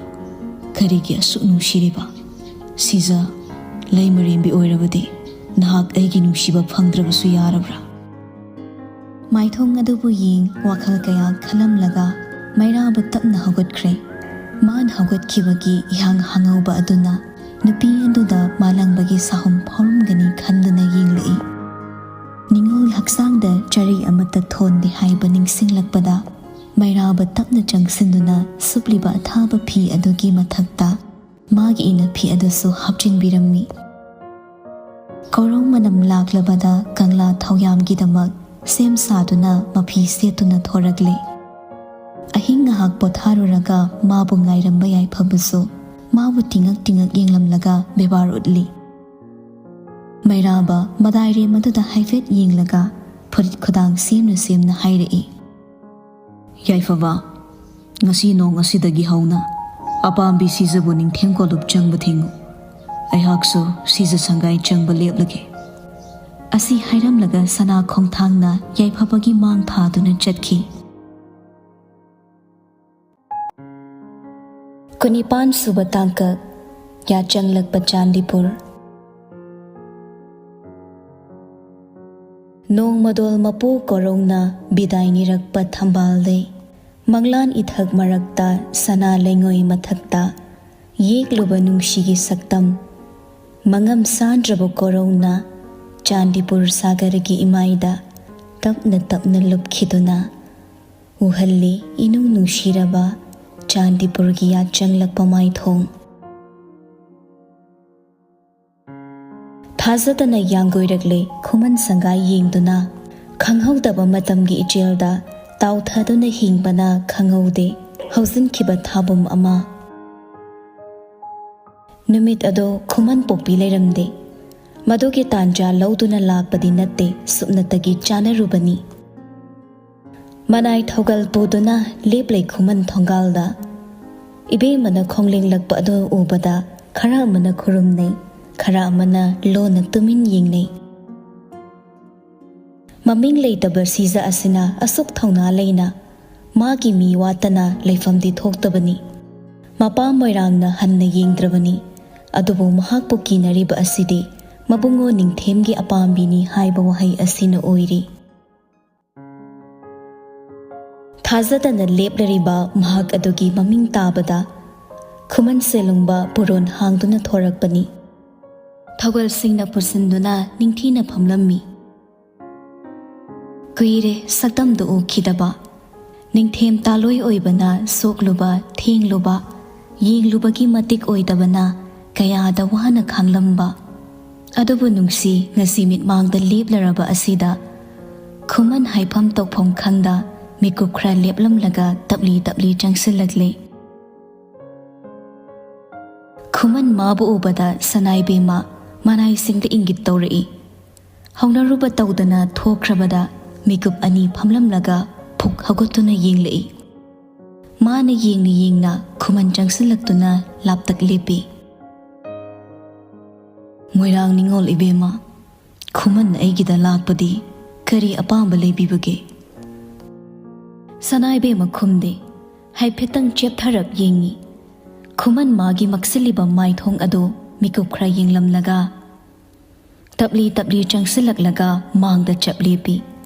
ꯀꯔꯤꯒꯤ ꯑꯁꯨꯛ ꯅꯨꯡꯁꯤꯔꯤꯕ? ꯁꯤꯖ, ꯂꯩꯃꯔꯦꯝꯕꯤ ꯑꯣꯏꯔꯕꯗꯤ ꯅꯍꯥꯛ ꯑꯩꯒꯤ ꯅꯨꯡꯁꯤꯕ ꯐꯪꯗ꯭ꯔꯕꯁꯨ ꯌꯥꯔꯕ꯭ꯔꯥ?" ꯃꯥꯏꯊꯣꯡ ꯑꯗꯨꯕꯨ ꯌꯦꯡ ꯋꯥꯈꯜ ꯀꯌꯥ ꯈꯜꯂꯝꯂꯒ ꯃꯩꯔꯥꯕ ꯇꯞꯅ ꯍꯧꯒꯠꯈ꯭ꯔꯦ꯫ ꯃꯥꯅ ꯍꯧꯒꯠꯈꯤꯕꯒꯤ ꯏꯍꯥꯡ ꯍꯥꯡꯍꯧꯕ ꯑꯗꯨꯅ ꯅꯨꯄꯤ ꯑꯗꯨꯗ ꯃꯥꯂꯪꯕꯒꯤ ꯁꯥꯍꯨꯝ ꯐꯥꯎꯔꯝꯒꯅꯤ ꯈꯟꯗꯨꯅ ꯌꯦꯡꯂꯛꯏ꯫ ꯅꯤꯡꯉꯣꯜꯒꯤ ꯍꯛꯆꯥꯡꯗ ꯆꯔꯩ ꯑꯃꯠꯇ ꯊꯣꯟꯗꯦ ꯍꯥꯏꯕ ꯅꯤꯡꯁꯤꯡꯂꯛꯄꯗ ꯃꯩꯔꯥꯕ ꯇꯞꯅ ꯆꯪꯁꯤꯟꯗꯨꯅ ꯁꯨꯞꯂꯤꯕ ꯑꯊꯥꯕ ꯐꯤ ꯑꯗꯨꯒꯤ ꯃꯊꯛꯇ ꯃꯥꯒꯤ ꯏꯅꯐꯤ ꯑꯗꯨꯁꯨ ꯍꯥꯞꯆꯤꯟꯕꯤꯔꯝꯃꯤ꯫ ꯀꯣꯔꯧ ꯃꯅꯝ ꯂꯥꯛꯂꯕꯗ ꯀꯪꯂꯥ ꯊꯧꯌꯥꯝꯒꯤꯗꯃꯛ ꯁꯦꯝ ꯁꯥꯗꯨꯅ ꯃꯐꯤ ꯁꯦꯠꯇꯨꯅ ꯊꯣꯔꯛꯂꯦ꯫ ꯑꯍꯤꯡ ꯉꯥꯏꯍꯥꯛ ꯄꯣꯊꯥꯔꯨꯔꯒ ꯃꯥꯕꯨ ꯉꯥꯏꯔꯝꯕ ꯌꯥꯏꯐꯕꯁꯨ ꯃꯥꯕꯨ ꯇꯤꯡꯉꯛ ꯇꯤꯡꯉꯛ ꯌꯦꯡꯂꯝꯂꯒ ꯕꯦꯕꯥꯔ ꯎꯠꯂꯤ꯫ ꯃꯩꯔꯥꯕ ꯃꯗꯥꯏꯔꯦꯝ ꯑꯗꯨꯗ ꯍꯥꯏꯐꯦꯠ ꯌꯦꯡꯂꯒ ꯐꯨꯔꯤꯠ ꯈꯨꯗꯥꯡ ꯁꯦꯝꯅ ꯁꯦꯝꯅ ꯍꯥꯏꯔꯛꯏ꯫ "ꯌꯥꯏꯐꯕ, ꯉꯁꯤ ꯅꯣꯡ ꯑꯁꯤꯗꯒꯤ ꯍꯧꯅ ꯑꯄꯥꯝꯕꯤ ꯁꯤꯖꯕꯨ ꯅꯤꯡꯊꯦꯝ ꯀꯣꯂꯨꯞ ꯆꯪꯕ ꯊꯤꯡꯉꯨ꯫ ꯑꯩꯍꯥꯛꯁꯨ ꯁꯤꯖ ꯁꯪꯒꯥꯏ ꯆꯪꯕ ꯂꯦꯞꯂꯒꯦ"꯫ ꯑꯁꯤ ꯍꯥꯏꯔꯝꯂꯒ ꯁꯅꯥ ꯈꯣꯡꯊꯥꯡꯅ ꯌꯥꯏꯐꯕꯒꯤ ꯃꯥꯡ ꯊꯥꯗꯨꯅ ꯆꯠꯈꯤ꯫ ꯀꯨꯟꯅꯤꯄꯥꯟ ꯁꯨꯕ ꯇꯥꯡꯀꯛ꯫ ꯌꯥꯆꯪꯂꯛꯄ ꯆꯥꯟꯗꯤꯄꯨꯔ꯫ ꯅꯣꯡꯃꯗꯣꯜ ꯃꯄꯨ ꯀꯣꯔꯧꯅ ꯕꯤꯗꯥꯏ ꯅꯤꯔꯛꯄ ꯊꯝꯕꯥꯜꯗꯩ ꯃꯪꯂꯥꯟ ꯏꯊꯛ ꯃꯔꯛꯇ ꯁꯅꯥ ꯂꯩꯉꯣꯏ ꯃꯊꯛꯇ ꯌꯦꯛꯂꯨꯕ ꯅꯨꯡꯁꯤꯒꯤ ꯁꯛꯇꯝ ꯃꯉꯝ ꯁꯥꯟꯗ꯭ꯔꯕ ꯀꯣꯔꯧꯅ ꯆꯥꯟꯗꯤꯄꯨꯔ ꯁꯥꯒꯔꯒꯤ ꯏꯃꯥꯏꯗ ꯇꯞꯅ ꯇꯞꯅ ꯂꯨꯞꯈꯤꯗꯨꯅ ꯎꯍꯜꯂꯤ ꯏꯅꯨꯡ ꯅꯨꯡꯁꯤꯔꯕ ꯆꯥꯟꯗꯤꯄꯨꯔꯒꯤ ꯌꯥꯆꯪꯂꯛꯄ ꯃꯥꯏꯊꯣꯡ꯫ ꯊꯥꯖꯗꯅ ꯌꯥꯡꯒꯣꯏꯔꯛꯂꯦ ꯈꯨꯃꯟ ꯁꯪꯒꯥꯏ ꯌꯦꯡꯗꯨꯅ꯫ ꯈꯪꯍꯧꯗꯕ ꯃꯇꯝꯒꯤ ꯏꯆꯦꯜꯗ ꯇꯥꯎꯊꯗꯨꯅ ꯍꯤꯡꯕꯅ ꯈꯪꯍꯧꯗꯦ꯫ ꯍꯧꯖꯤꯟꯈꯤꯕ ꯊꯥꯕꯨꯝ ꯑꯃ꯫ ꯅꯨꯃꯤꯠ ꯑꯗꯣ ꯈꯨꯃꯟ ꯄꯣꯛꯄꯤ ꯂꯩꯔꯝꯗꯦ꯫ ꯃꯗꯨꯒꯤ ꯇꯥꯟꯖꯥ ꯂꯧꯗꯨꯅ ꯂꯥꯛꯄꯗꯤ ꯅꯠꯇꯦ, ꯁꯨꯞꯅꯇꯒꯤ ꯆꯥꯅꯔꯨꯕꯅꯤ꯫ ꯃꯅꯥꯏ ꯊꯧꯒꯜ ꯄꯨꯗꯨꯅ ꯂꯦꯞꯂꯩ ꯈꯨꯃꯟ ꯊꯣꯡꯒꯥꯜꯗ꯫ ꯏꯕꯦꯝꯃꯅ ꯈꯣꯡꯂꯦꯡꯂꯛꯄ ꯑꯗꯨ ꯎꯕꯗ ꯈꯔ ꯑꯃꯅ ꯈꯨꯔꯨꯝꯅꯩ, ꯈꯔ ꯑꯃꯅ ꯂꯣꯟꯅ ꯇꯨꯃꯤꯟ ꯌꯦꯡꯅꯩ꯫ ꯃꯃꯤꯡ ꯂꯩꯇꯕ ꯁꯤꯖ ꯑꯁꯤꯅ ꯑꯁꯨꯛ ꯊꯧꯅꯥ ꯂꯩꯅ ꯃꯥꯒꯤ ꯃꯤ ꯋꯥꯠꯇꯅ ꯂꯩꯐꯝꯗꯤ ꯊꯣꯛꯇꯕꯅꯤ꯫ ꯃꯄꯥ ꯃꯣꯏꯔꯥꯡꯅ ꯍꯟꯅ ꯌꯦꯡꯗ꯭ꯔꯕꯅꯤ, ꯑꯗꯨꯕꯨ ꯃꯍꯥꯛꯄꯨ ꯀꯤꯅꯔꯤꯕ ꯑꯁꯤꯗꯤ ꯃꯕꯨꯡꯉꯣ ꯅꯤꯡꯊꯦꯝꯒꯤ ꯑꯄꯥꯝꯕꯤꯅꯤ ꯍꯥꯏꯕ ꯋꯥꯍꯩ ꯑꯁꯤꯅ ꯑꯣꯏꯔꯤ꯫ ꯊꯥꯖꯗꯅ ꯂꯦꯞꯂꯔꯤꯕ ꯃꯍꯥꯛ ꯑꯗꯨꯒꯤ ꯃꯃꯤꯡ ꯇꯥꯕꯗ ꯈꯨꯃꯟ ꯁꯦꯂꯨꯡꯕ ꯄꯨꯔꯣꯟ ꯍꯥꯡꯗꯨꯅ ꯊꯣꯔꯛꯄꯅꯤ꯫ ꯊꯧꯒꯜꯁꯤꯡꯅ ꯄꯨꯁꯤꯟꯗꯨꯅ ꯅꯤꯡꯊꯤꯅ ꯐꯝꯂꯝꯃꯤ꯫ ꯀꯨꯏꯔꯦ ꯁꯛꯇꯝꯗꯨ ꯎꯈꯤꯗꯕ꯫ ꯅꯤꯡꯊꯦꯝ ꯇꯥꯂꯣꯏ ꯑꯣꯏꯕꯅ ꯁꯣꯛꯂꯨꯕ, ꯊꯦꯡꯂꯨꯕ, ꯌꯦꯡꯂꯨꯕꯒꯤ ꯃꯇꯤꯛ ꯑꯣꯏꯗꯕꯅ ꯀꯌꯥꯗ ꯋꯥꯅ ꯈꯥꯡꯂꯝꯕ꯫ ꯑꯗꯨꯕꯨ ꯅꯨꯡꯁꯤ, ꯉꯁꯤ ꯃꯤꯠꯃꯥꯡꯗ ꯂꯦꯞꯂꯔꯕ ꯑꯁꯤꯗ ꯈꯨꯃꯟ ꯍꯥꯏꯐꯝ ꯇꯧꯐꯝ ꯈꯪꯗ ꯃꯤꯀꯨꯞ ꯈꯔ ꯂꯦꯞꯂꯝꯂꯒ ꯇꯞꯂꯤ ꯇꯞꯂꯤ ꯆꯪꯁꯤꯜꯂꯛꯂꯦ꯫ ꯈꯨꯃꯟ ꯃꯥꯕꯨ ꯎꯕꯗ ꯁꯅꯥꯏꯕꯦꯝꯃ ꯃꯅꯥꯏꯁꯤꯡꯗ ꯏꯪꯒꯤꯠ ꯇꯧꯔꯛꯏ꯫ ꯍꯧꯅꯔꯨꯕ ꯇꯧꯗꯅ ꯊꯣꯛꯈ꯭ꯔꯕꯗ ꯃꯤꯀꯨꯞ ꯑꯅꯤ ꯐꯝꯂꯝꯂꯒ ꯐꯨꯛ ꯍꯧꯒꯠꯇꯨꯅ ꯌꯦꯡꯂꯛꯏ꯫ ꯃꯥꯅ ꯌꯦꯡꯅ ꯌꯦꯡꯅ ꯈꯨꯃꯟ ꯆꯪꯁꯤꯜꯂꯛꯇꯨꯅ ꯂꯥꯞꯇꯛ ꯂꯦꯞꯄꯤ꯫ "ꯃꯣꯏꯔꯥꯡ ꯅꯤꯉꯣꯜ ꯏꯕꯦꯝꯃ, ꯈꯨꯃꯟ ꯑꯩꯒꯤꯗ ꯂꯥꯛꯄꯗꯤ ꯀꯔꯤ ꯑꯄꯥꯝꯕ ꯂꯩꯕꯤꯕꯒꯦ?" ꯁꯅꯥꯏꯕꯦꯝꯃ ꯈꯨꯝꯗꯦ꯫ ꯍꯥꯏꯐꯦꯠꯇꯪ ꯆꯦꯞꯊꯔꯞ ꯌꯦꯡꯉꯤ꯫ ꯈꯨꯃꯟ ꯃꯥꯒꯤ ꯃꯛꯁꯤꯜꯂꯤꯕ ꯃꯥꯏꯊꯣꯡ ꯑꯗꯨ ꯃꯤꯀꯨꯞ ꯈꯔ ꯌꯦꯡꯂꯝꯂꯒ ꯇꯞꯂꯤ ꯇꯞꯂꯤ ꯆꯪꯁꯤꯜꯂꯛꯂꯒ ꯃꯥꯡꯗ ꯆꯞ ꯂꯦꯞꯄꯤ꯫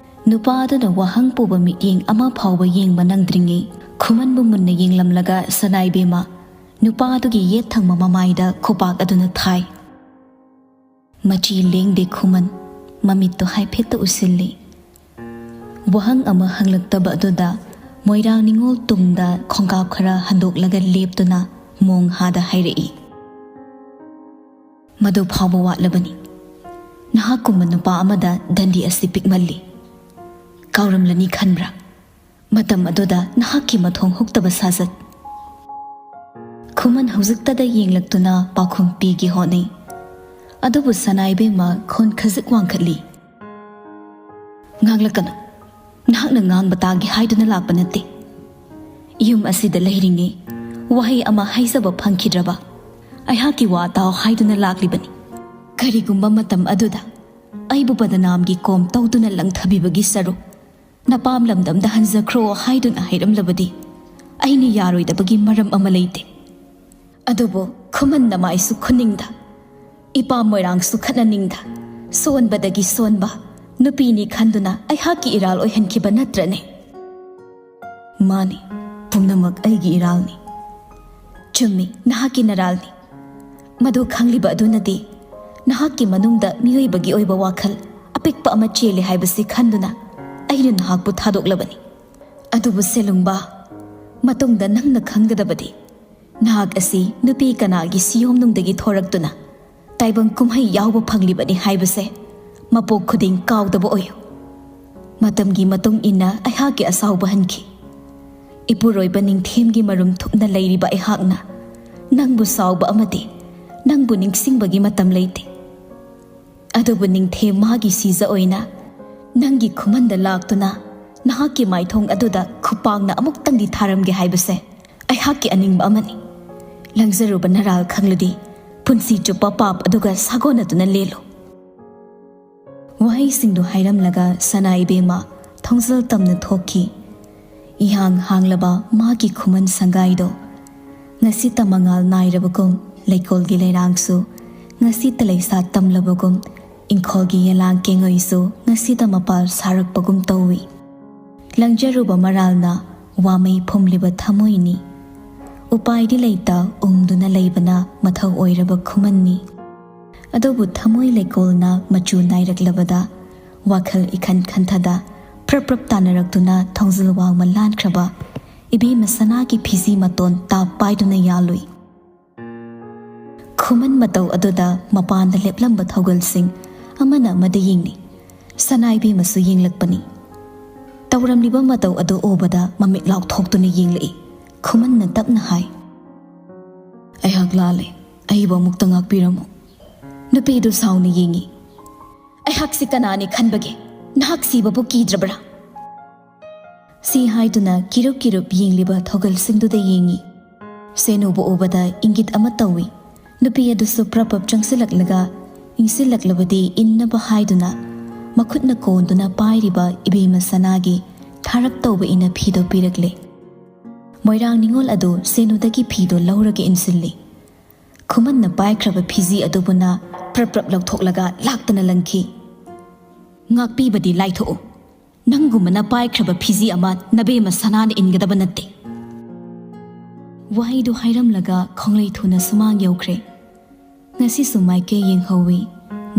ꯅꯨꯄꯥ ꯑꯗꯨꯅ ꯋꯥꯍꯪ ꯄꯨꯕ ꯃꯤꯠꯌꯦꯡ ꯑꯃ ꯐꯥꯎꯕ ꯌꯦꯡꯕ ꯅꯪꯗ꯭ꯔꯤꯉꯩ ꯈꯨꯃꯟꯕꯨ ꯃꯨꯟꯅ ꯌꯦꯡꯂꯝꯂꯒ ꯁꯅꯥꯏꯕꯦꯝꯃ ꯅꯨꯄꯥ ꯑꯗꯨꯒꯤ ꯌꯦꯠ ꯊꯪꯕ ꯃꯃꯥꯏꯗ ꯈꯨꯄꯥꯛ ꯑꯗꯨꯅ ꯊꯥꯏ꯫ ꯃꯆꯤ ꯂꯦꯡꯗꯦ ꯈꯨꯃꯟ, ꯃꯃꯤꯠꯇꯨ ꯍꯥꯏꯐꯦꯠꯇ ꯎꯁꯤꯜꯂꯤ꯫ ꯋꯥꯍꯪ ꯑꯃ ꯍꯪꯂꯛꯇꯕ ꯑꯗꯨꯗ ꯃꯣꯏꯔꯥꯡ ꯅꯤꯉꯣꯜ ꯇꯨꯡꯗ ꯈꯣꯡꯀꯥꯞ ꯈꯔ ꯍꯟꯗꯣꯛꯂꯒ ꯂꯦꯞꯇꯨꯅ ꯃꯣꯡ ꯍꯥꯗ ꯍꯥꯏꯔꯛꯏ, "ꯃꯗꯨ ꯐꯥꯎꯕ ꯋꯥꯠꯂꯕꯅꯤ꯫ ꯅꯍꯥꯛꯀꯨꯝꯕ ꯅꯨꯄꯥ ꯑꯃꯗ ꯗꯟꯗꯤ ꯑꯁꯤ ꯄꯤꯛꯃꯜꯂꯤ꯫ ꯀꯥꯎꯔꯝꯂꯅꯤ ꯈꯟꯕ꯭ꯔꯥ?" ꯃꯇꯝ ꯑꯗꯨꯗ ꯅꯍꯥꯛꯀꯤ ꯃꯊꯣꯡ ꯍꯨꯛꯇꯕ ꯁꯥꯖꯠ꯫ ꯈꯨꯃꯟ ꯍꯧꯖꯤꯛꯇꯗ ꯌꯦꯡꯂꯛꯇꯨꯅ ꯄꯥꯎꯈꯨꯝ ꯄꯤꯒꯦ ꯍꯣꯠꯅꯩ꯫ ꯑꯗꯨꯕꯨ ꯁꯅꯥ ꯏꯕꯦꯝꯃ ꯈꯣꯟ ꯈꯖꯤꯛ ꯋꯥꯡꯈꯠꯂꯤ꯫ "ꯉꯥꯡꯂꯛꯀꯅꯨ꯫ ꯅꯍꯥꯛꯅ ꯉꯥꯡꯕ ꯇꯥꯒꯦ ꯍꯥꯏꯗꯨꯅ ꯂꯥꯛꯄ ꯅꯠꯇꯦ꯫ ꯌꯨꯝ ꯑꯁꯤꯗ ꯂꯩꯔꯤꯉꯩ ꯋꯥꯍꯩ ꯑꯃ ꯍꯥꯏꯖꯕ ꯐꯪꯈꯤꯗ꯭ꯔꯕ ꯑꯩꯍꯥꯛꯀꯤ ꯋꯥ ꯇꯥꯎ ꯍꯥꯏꯗꯨꯅ ꯂꯥꯛꯂꯤꯕꯅꯤ꯫ ꯀꯔꯤꯒꯨꯝꯕ ꯃꯇꯝ ꯑꯗꯨꯗ ꯑꯩꯕꯨ ꯕꯗꯅꯥꯝꯒꯤ ꯀꯣꯝ ꯇꯧꯗꯨꯅ ꯂꯪꯊꯕꯤꯕꯒꯤ ꯁꯔꯨꯛ ꯅꯄꯥꯝ ꯂꯝꯗꯝꯗ ꯍꯟꯖꯈ꯭ꯔꯣ ꯍꯥꯏꯗꯨꯅ ꯍꯥꯏꯔꯝꯂꯕꯗꯤ ꯑꯩꯅ ꯌꯥꯔꯣꯏꯗꯕꯒꯤ ꯃꯔꯝ ꯑꯃ ꯂꯩꯇꯦ꯫ ꯑꯗꯨꯕꯨ ꯈꯨꯃꯟ ꯅꯃꯥꯏꯁꯨ ꯈꯨꯅꯤꯡꯗ, ꯏꯄꯥꯝ ꯃꯣꯏꯔꯥꯡꯁꯨ ꯈꯠꯅꯅꯤꯡꯗ, ꯁꯣꯟꯕꯗꯒꯤ ꯁꯣꯟꯕ ꯅꯨꯄꯤꯅꯤ ꯈꯟꯗꯨꯅ ꯑꯩꯍꯥꯛꯀꯤ ꯏꯔꯥꯜ ꯑꯣꯏꯍꯟꯈꯤꯕ ꯅꯠꯇ꯭ꯔꯅꯦ?" "ꯃꯥꯅꯤ, ꯄꯨꯝꯅꯃꯛ ꯑꯩꯒꯤ ꯏꯔꯥꯜꯅꯤ꯫ ꯆꯨꯝꯃꯤ, ꯅꯍꯥꯛꯀꯤ ꯅꯔꯥꯜꯅꯤ꯫ ꯃꯗꯨ ꯈꯪꯂꯤꯕ ꯑꯗꯨꯅꯗꯤ ꯅꯍꯥꯛꯀꯤ ꯃꯅꯨꯡꯗ ꯃꯤꯑꯣꯏꯕꯒꯤ ꯑꯣꯏꯕ ꯋꯥꯈꯜ ꯑꯄꯤꯛꯄ ꯑꯃ ꯆꯦꯜꯂꯤ ꯍꯥꯏꯕꯁꯤ ꯈꯟꯗꯨꯅ ꯑꯩꯅ ꯅꯍꯥꯛꯄꯨ ꯊꯥꯗꯣꯛꯂꯕꯅꯤ꯫ ꯑꯗꯨꯕꯨ ꯁꯦꯂꯨꯡꯕ, ꯃꯇꯨꯡꯗ ꯅꯪꯅ ꯈꯪꯒꯗꯕꯗꯤ ꯅꯍꯥꯛ ꯑꯁꯤ ꯅꯨꯄꯤ ꯀꯅꯥꯒꯤ ꯁꯤꯌꯣꯝꯅꯨꯡꯗꯒꯤ ꯊꯣꯔꯛꯇꯨꯅ ꯇꯥꯏꯕꯪ ꯀꯨꯝꯍꯩ ꯌꯥꯎꯕ ꯐꯪꯂꯤꯕꯅꯤ ꯍꯥꯏꯕꯁꯦ ꯃꯄꯣꯛ ꯈꯨꯗꯤꯡ ꯀꯥꯎꯗꯕ ꯑꯣꯏꯌꯨ꯫ ꯃꯇꯝꯒꯤ ꯃꯇꯨꯡ ꯏꯟꯅ ꯑꯩꯍꯥꯛꯀꯤ ꯑꯁꯥꯎꯕ ꯍꯟꯈꯤ꯫ ꯏꯄꯨꯔꯣꯏꯕ ꯅꯤꯡꯊꯦꯝꯒꯤ ꯃꯔꯨꯝ ꯊꯨꯞꯅ ꯂꯩꯔꯤꯕ ꯑꯩꯍꯥꯛꯅ ꯅꯪꯕꯨ ꯁꯥꯎꯕ ꯑꯃꯗꯤ ꯅꯪꯕꯨ ꯅꯤꯡꯁꯤꯡꯕꯒꯤ ꯃꯇꯝ ꯂꯩꯇꯦ꯫ ꯑꯗꯨꯕꯨ ꯅꯤꯡꯊꯦꯝ ꯃꯥꯒꯤ ꯁꯤꯖ ꯑꯣꯏꯅ ꯅꯪꯒꯤ ꯈꯨꯃꯟꯗ ꯂꯥꯛꯇꯨꯅ ꯅꯍꯥꯛꯀꯤ ꯃꯥꯏꯊꯣꯡ ꯑꯗꯨꯗ ꯈꯨꯄꯥꯡꯅ ꯑꯃꯨꯛꯇꯪꯗꯤ ꯊꯥꯔꯝꯒꯦ ꯍꯥꯏꯕꯁꯦ ꯑꯩꯍꯥꯛꯀꯤ ꯑꯅꯤꯡꯕ ꯑꯃꯅꯤ꯫ ꯂꯪꯖꯔꯨꯕ ꯅꯔꯥꯜ ꯈꯪꯂꯗꯤ ꯄꯨꯟꯁꯤ ꯆꯨꯞꯄ ꯄꯥꯞ ꯑꯗꯨꯒ ꯁꯥꯒꯣꯟꯅꯗꯨꯅ ꯂꯦꯜꯂꯨ꯫" ꯋꯥꯍꯩꯁꯤꯡꯗꯨ ꯍꯥꯏꯔꯝꯂꯒ ꯁꯅꯥ ꯏꯕꯦꯝꯃ ꯊꯣꯡꯖꯜ ꯇꯝꯅ ꯊꯣꯛꯈꯤ꯫ ꯏꯍꯥꯡ ꯍꯥꯡꯂꯕ ꯃꯥꯒꯤ ꯈꯨꯃꯟ ꯁꯪꯒꯥꯏꯗꯣ ꯉꯁꯤꯇ ꯃꯉꯥꯜ ꯅꯥꯏꯔꯕꯒꯨꯝ, ꯂꯩꯀꯣꯜꯒꯤ ꯂꯩꯔꯥꯡꯁꯨ ꯉꯁꯤꯇ ꯂꯩꯁꯥ ꯇꯝꯂꯕꯒꯨꯝ, ꯏꯪꯈꯣꯜꯒꯤ ꯌꯦꯂꯥꯡ ꯀꯦꯡꯉꯩꯁꯨ ꯉꯁꯤꯇ ꯃꯄꯥꯜ ꯁꯥꯔꯛꯄꯒꯨꯝ ꯇꯧꯏ꯫ ꯂꯪꯖꯔꯨꯕ ꯃꯔꯥꯜꯅ ꯋꯥꯃꯩ ꯐꯨꯝꯂꯤꯕ ꯊꯃꯣꯏꯅꯤ꯫ ꯎꯄꯥꯏꯗꯤ ꯂꯩꯇ ꯎꯪꯗꯨꯅ ꯂꯩꯕꯅ ꯃꯊꯧ ꯑꯣꯏꯔꯕ ꯈꯨꯃꯟꯅꯤ꯫ ꯑꯗꯨꯕꯨ ꯊꯃꯣꯏ ꯂꯩꯀꯣꯜꯅ ꯃꯆꯨ ꯅꯥꯏꯔꯛꯂꯕꯗ ꯋꯥꯈꯜ ꯏꯈꯟ ꯈꯟꯊꯗ ꯄ꯭ꯔꯞ ꯄ꯭ꯔꯞ ꯇꯥꯅꯔꯛꯇꯨꯅ ꯊꯣꯡꯖꯤꯜ ꯋꯥꯡꯃ ꯂꯥꯟꯈ꯭ꯔꯕ ꯏꯕꯦꯝꯃ ꯁꯅꯥꯒꯤ ꯐꯤꯖꯤ ꯃꯇꯣꯟ ꯇꯥꯞ ꯄꯥꯏꯗꯨꯅ ꯌꯥꯜꯂꯨꯏ꯫ ꯈꯨꯃꯟ ꯃꯇꯧ ꯑꯗꯨꯗ ꯃꯄꯥꯟꯗ ꯂꯦꯞꯂꯝꯕ ꯊꯧꯒꯜꯁꯤꯡ ꯑꯃꯅ ꯑꯃꯗ ꯌꯦꯡꯅꯩ꯫ ꯁꯅꯥ ꯏꯕꯦꯝꯃꯁꯨ ꯌꯦꯡꯂꯛꯄꯅꯤ꯫ ꯇꯧꯔꯝꯂꯤꯕ ꯃꯇꯧ ꯑꯗꯨ ꯎꯕꯗ ꯃꯃꯤꯠ ꯂꯥꯎꯊꯣꯛꯇꯨꯅ ꯌꯦꯡꯂꯛꯏ꯫ ꯈꯨꯃꯟꯅ ꯇꯞꯅ ꯍꯥꯏ, "ꯑꯩꯍꯥꯛ ꯂꯥꯜꯂꯦ, ꯑꯩꯕꯨ ꯑꯃꯨꯛꯇ ꯉꯥꯛꯄꯤꯔꯝꯃꯨ꯫ ꯅꯨꯄꯤꯗꯨ ꯁꯥꯎꯅ ꯌꯦꯡꯏ꯫ ꯑꯩꯍꯥꯛꯁꯤ ꯀꯅꯥꯅꯤ ꯈꯟꯕꯒꯦ? ꯅꯍꯥꯛ ꯁꯤꯕꯕꯨ ꯀꯤꯗ꯭ꯔꯕ꯭ꯔꯥ?" ꯁꯤ ꯍꯥꯏꯗꯨꯅ ꯀꯤꯔꯨꯞ ꯀꯤꯔꯨꯞ ꯌꯦꯡꯂꯤꯕ ꯊꯧꯒꯜꯁꯤꯡꯗꯨꯗ ꯌꯦꯡꯏ꯫ ꯁꯦꯅꯨꯕꯨ ꯎꯕꯗ ꯏꯪꯒꯤꯠ ꯑꯃ ꯇꯧꯏ꯫ ꯅꯨꯄꯤ ꯑꯗꯨꯁꯨ ꯄ꯭ꯔꯞ ꯄ꯭ꯔꯞ ꯆꯪꯁꯤꯜꯂꯛꯂꯒ ꯏꯪꯁꯤꯜꯂꯛꯂꯕꯗꯤ ꯏꯟꯅꯕ ꯍꯥꯏꯗꯨꯅ ꯃꯈꯨꯠꯅ ꯀꯣꯟꯗꯨꯅ ꯄꯥꯏꯔꯤꯕ ꯏꯕꯦꯝꯃ ꯁꯅꯥꯒꯤ ꯊꯥꯔꯛ ꯇꯧꯕ ꯏꯅ ꯐꯤꯗꯣ ꯄꯤꯔꯛꯂꯦ꯫ ꯃꯣꯏꯔꯥꯡ ꯅꯤꯉꯣꯜ ꯑꯗꯨ ꯁꯦꯅꯨꯗꯒꯤ ꯐꯤꯗꯣ ꯂꯧꯔꯒ ꯏꯟꯁꯤꯜꯂꯤ꯫ ꯈꯨꯃꯟꯅ ꯄꯥꯏꯈ꯭ꯔꯕ ꯐꯤꯖꯤ ꯑꯗꯨꯕꯨꯅ ꯄ꯭ꯔꯞ ꯄ꯭ꯔꯞ ꯂꯧꯊꯣꯛꯂꯒ ꯂꯥꯛꯇꯅ ꯂꯪꯈꯤ꯫ "ꯉꯥꯛꯄꯤꯕꯗꯤ ꯂꯥꯏꯊꯣꯛꯎ꯫ ꯅꯪꯒꯨꯝꯕꯅ ꯄꯥꯏꯈ꯭ꯔꯕ ꯐꯤꯖꯤ ꯑꯃ ꯅꯕꯦꯝꯃ ꯁꯅꯥꯅ ꯏꯟꯒꯗꯕ ꯅꯠꯇꯦ꯫" ꯋꯥꯍꯩꯗꯨ ꯍꯥꯏꯔꯝꯂꯒ ꯈꯣꯡꯂꯩ ꯊꯨꯅ ꯁꯨꯃꯥꯡ ꯌꯧꯈ꯭ꯔꯦ꯫ ꯉꯁꯤꯁꯨ ꯃꯥꯏꯀꯩ ꯌꯦꯡꯍꯧꯋꯤ꯫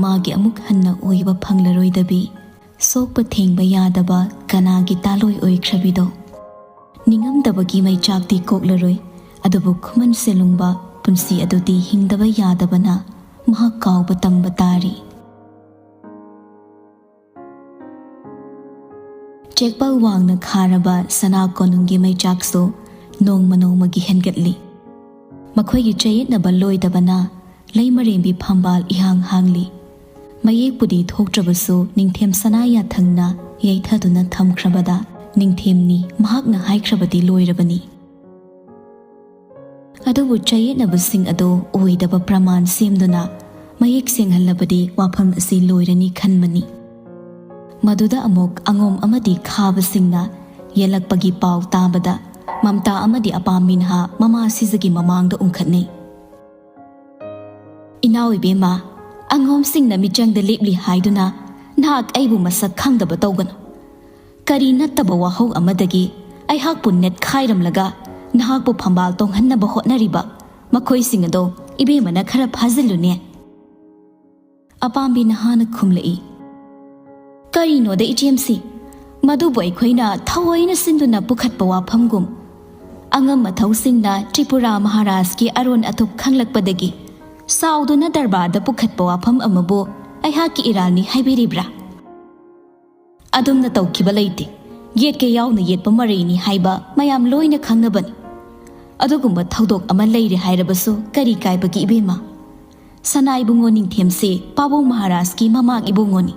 ꯃꯥꯒꯤ ꯑꯃꯨꯛ ꯍꯟꯅ ꯑꯣꯏꯕ ꯐꯪꯂꯔꯣꯏꯗꯕꯤ, ꯁꯣꯛꯄ ꯊꯦꯡꯕ ꯌꯥꯗꯕ ꯀꯅꯥꯒꯤ ꯇꯥꯂꯣꯏ ꯑꯣꯏꯈ꯭ꯔꯕꯤꯗꯣ? ꯅꯤꯡꯉꯝꯗꯕꯒꯤ ꯃꯩꯆꯥꯛꯇꯤ ꯀꯣꯛꯂꯔꯣꯏ, ꯑꯗꯨꯕꯨ ꯈꯨꯃꯟ ꯁꯦꯂꯨꯡꯕ ꯄꯨꯟꯁꯤ ꯑꯗꯨꯗꯤ ꯍꯤꯡꯗꯕ ꯌꯥꯗꯕꯅ ꯃꯍꯥꯛ ꯀꯥꯎꯕ ꯇꯝꯕ ꯇꯥꯔꯤ꯫ ꯆꯦꯛꯄꯜ ꯋꯥꯡꯅ ꯈꯥꯔꯕ ꯁꯅꯥ ꯀꯣꯅꯨꯡꯒꯤ ꯃꯩꯆꯥꯛꯁꯨ ꯅꯣꯡꯃ ꯅꯣꯡꯃꯒꯤ ꯍꯦꯟꯒꯠꯂꯤ꯫ ꯃꯈꯣꯏꯒꯤ ꯆꯌꯦꯠꯅꯕ ꯂꯣꯏꯗꯕꯅ ꯂꯩꯃꯔꯦꯝꯕꯤ ꯐꯝꯕꯥꯜ ꯏꯍꯥꯡ ꯍꯥꯡꯂꯤ꯫ ꯃꯌꯦꯛꯄꯨꯗꯤ ꯊꯣꯛꯇ꯭ꯔꯕꯁꯨ ꯅꯤꯡꯊꯦꯝ ꯁꯅꯥ ꯌꯥꯊꯪꯅ ꯌꯩꯊꯗꯨꯅ ꯊꯝꯈ꯭ꯔꯕꯗ ꯅꯤꯡꯊꯦꯝꯅꯤ ꯃꯍꯥꯛꯅ ꯍꯥꯏꯈ꯭ꯔꯕꯗꯤ ꯂꯣꯏꯔꯕꯅꯤ꯫ ꯑꯗꯨꯕꯨ ꯆꯌꯦꯠꯅꯕꯁꯤꯡ ꯑꯗꯨ ꯑꯣꯏꯗꯕ ꯄ꯭ꯔꯃꯥꯟ ꯁꯦꯝꯗꯨꯅ ꯃꯌꯦꯛ ꯁꯦꯡꯍꯜꯂꯕꯗꯤ ꯋꯥꯐꯝ ꯑꯁꯤ ꯂꯣꯏꯔꯅꯤ ꯈꯟꯕꯅꯤ꯫ ꯃꯗꯨꯗ ꯑꯃꯨꯛ ꯑꯉꯣꯝ ꯑꯃꯗꯤ ꯈꯥꯕꯁꯤꯡꯅ ꯌꯦꯜꯂꯛꯄꯒꯤ ꯄꯥꯎ ꯇꯥꯕꯗ ꯃꯝꯇꯥ ꯑꯃꯗꯤ ꯑꯄꯥꯝꯕꯤ ꯅꯍꯥ ꯃꯃꯥ ꯁꯤꯖꯒꯤ ꯃꯃꯥꯡꯗ ꯎꯪꯈꯠꯅꯩ꯫ "ꯏꯅꯥꯎ ꯏꯕꯦꯝꯃ, ꯑꯉꯣꯝꯁꯤꯡꯅ ꯃꯤꯆꯪꯗ ꯂꯦꯞꯂꯤ ꯍꯥꯏꯗꯨꯅ ꯅꯍꯥꯛ ꯑꯩꯕꯨ ꯃꯁꯛ ꯈꯪꯗꯕ ꯇꯧꯒꯅꯨ꯫ ꯀꯔꯤ ꯅꯠꯇꯕ ꯋꯥꯍꯧ ꯑꯃꯗꯒꯤ ꯑꯩꯍꯥꯛꯄꯨ ꯅꯦꯠꯈꯥꯏꯔꯝꯂꯒ ꯅꯍꯥꯛꯄꯨ ꯐꯝꯕꯥꯜ ꯇꯣꯡꯍꯟꯅꯕ ꯍꯣꯠꯅꯔꯤꯕ ꯃꯈꯣꯏꯁꯤꯡ ꯑꯗꯣ ꯏꯕꯦꯝꯃꯅ ꯈꯔ ꯐꯥꯖꯤꯜꯂꯨꯅꯦ꯫" ꯑꯄꯥꯝꯕꯤ ꯅꯍꯥꯅ ꯈꯨꯝꯂꯛꯏ, "ꯀꯔꯤꯅꯣꯗ ꯏꯆꯦꯝꯁꯤ, ꯃꯗꯨꯕꯨ ꯑꯩꯈꯣꯏꯅ ꯊꯑꯣꯏꯅ ꯁꯤꯟꯗꯨꯅ ꯄꯨꯈꯠꯄ ꯋꯥꯐꯝꯒꯨꯝ꯫ ꯑꯉꯝ ꯑꯊꯧꯁꯤꯡꯅ ꯇ꯭ꯔꯤꯄꯨꯔꯥ ꯃꯍꯥꯔꯥꯖꯀꯤ ꯑꯔꯣꯟ ꯑꯊꯨꯞ ꯈꯪꯂꯛꯄꯗꯒꯤ ꯁꯥꯎꯗꯨꯅ ꯗꯔꯕꯥꯔꯗ ꯄꯨꯈꯠꯄ ꯋꯥꯐꯝ ꯑꯃꯕꯨ ꯑꯩꯍꯥꯛꯀꯤ ꯏꯔꯥꯜꯅꯤ ꯍꯥꯏꯕꯤꯔꯤꯕ꯭ꯔꯥ? ꯑꯗꯨꯝꯅ ꯇꯧꯈꯤꯕ ꯂꯩꯇꯦ꯫ ꯌꯦꯠꯀꯦ ꯌꯥꯎꯅ ꯌꯦꯠꯄ ꯃꯔꯩꯅꯤ ꯍꯥꯏꯕ ꯃꯌꯥꯝ ꯂꯣꯏꯅ ꯈꯪꯅꯕꯅꯤ꯫ ꯑꯗꯨꯒꯨꯝꯕ ꯊꯧꯗꯣꯛ ꯑꯃ ꯂꯩꯔꯦ ꯍꯥꯏꯔꯕꯁꯨ ꯀꯔꯤ ꯀꯥꯏꯕꯒꯦ ꯏꯕꯦꯝꯃ? ꯁꯅꯥ ꯏꯕꯨꯡꯉꯣ ꯅꯤꯡꯊꯦꯝꯁꯦ ꯄꯥꯕꯨꯡ ꯃꯍꯥꯔꯥꯖꯀꯤ ꯃꯃꯥꯛ ꯏꯕꯨꯡꯉꯣꯅꯤ꯫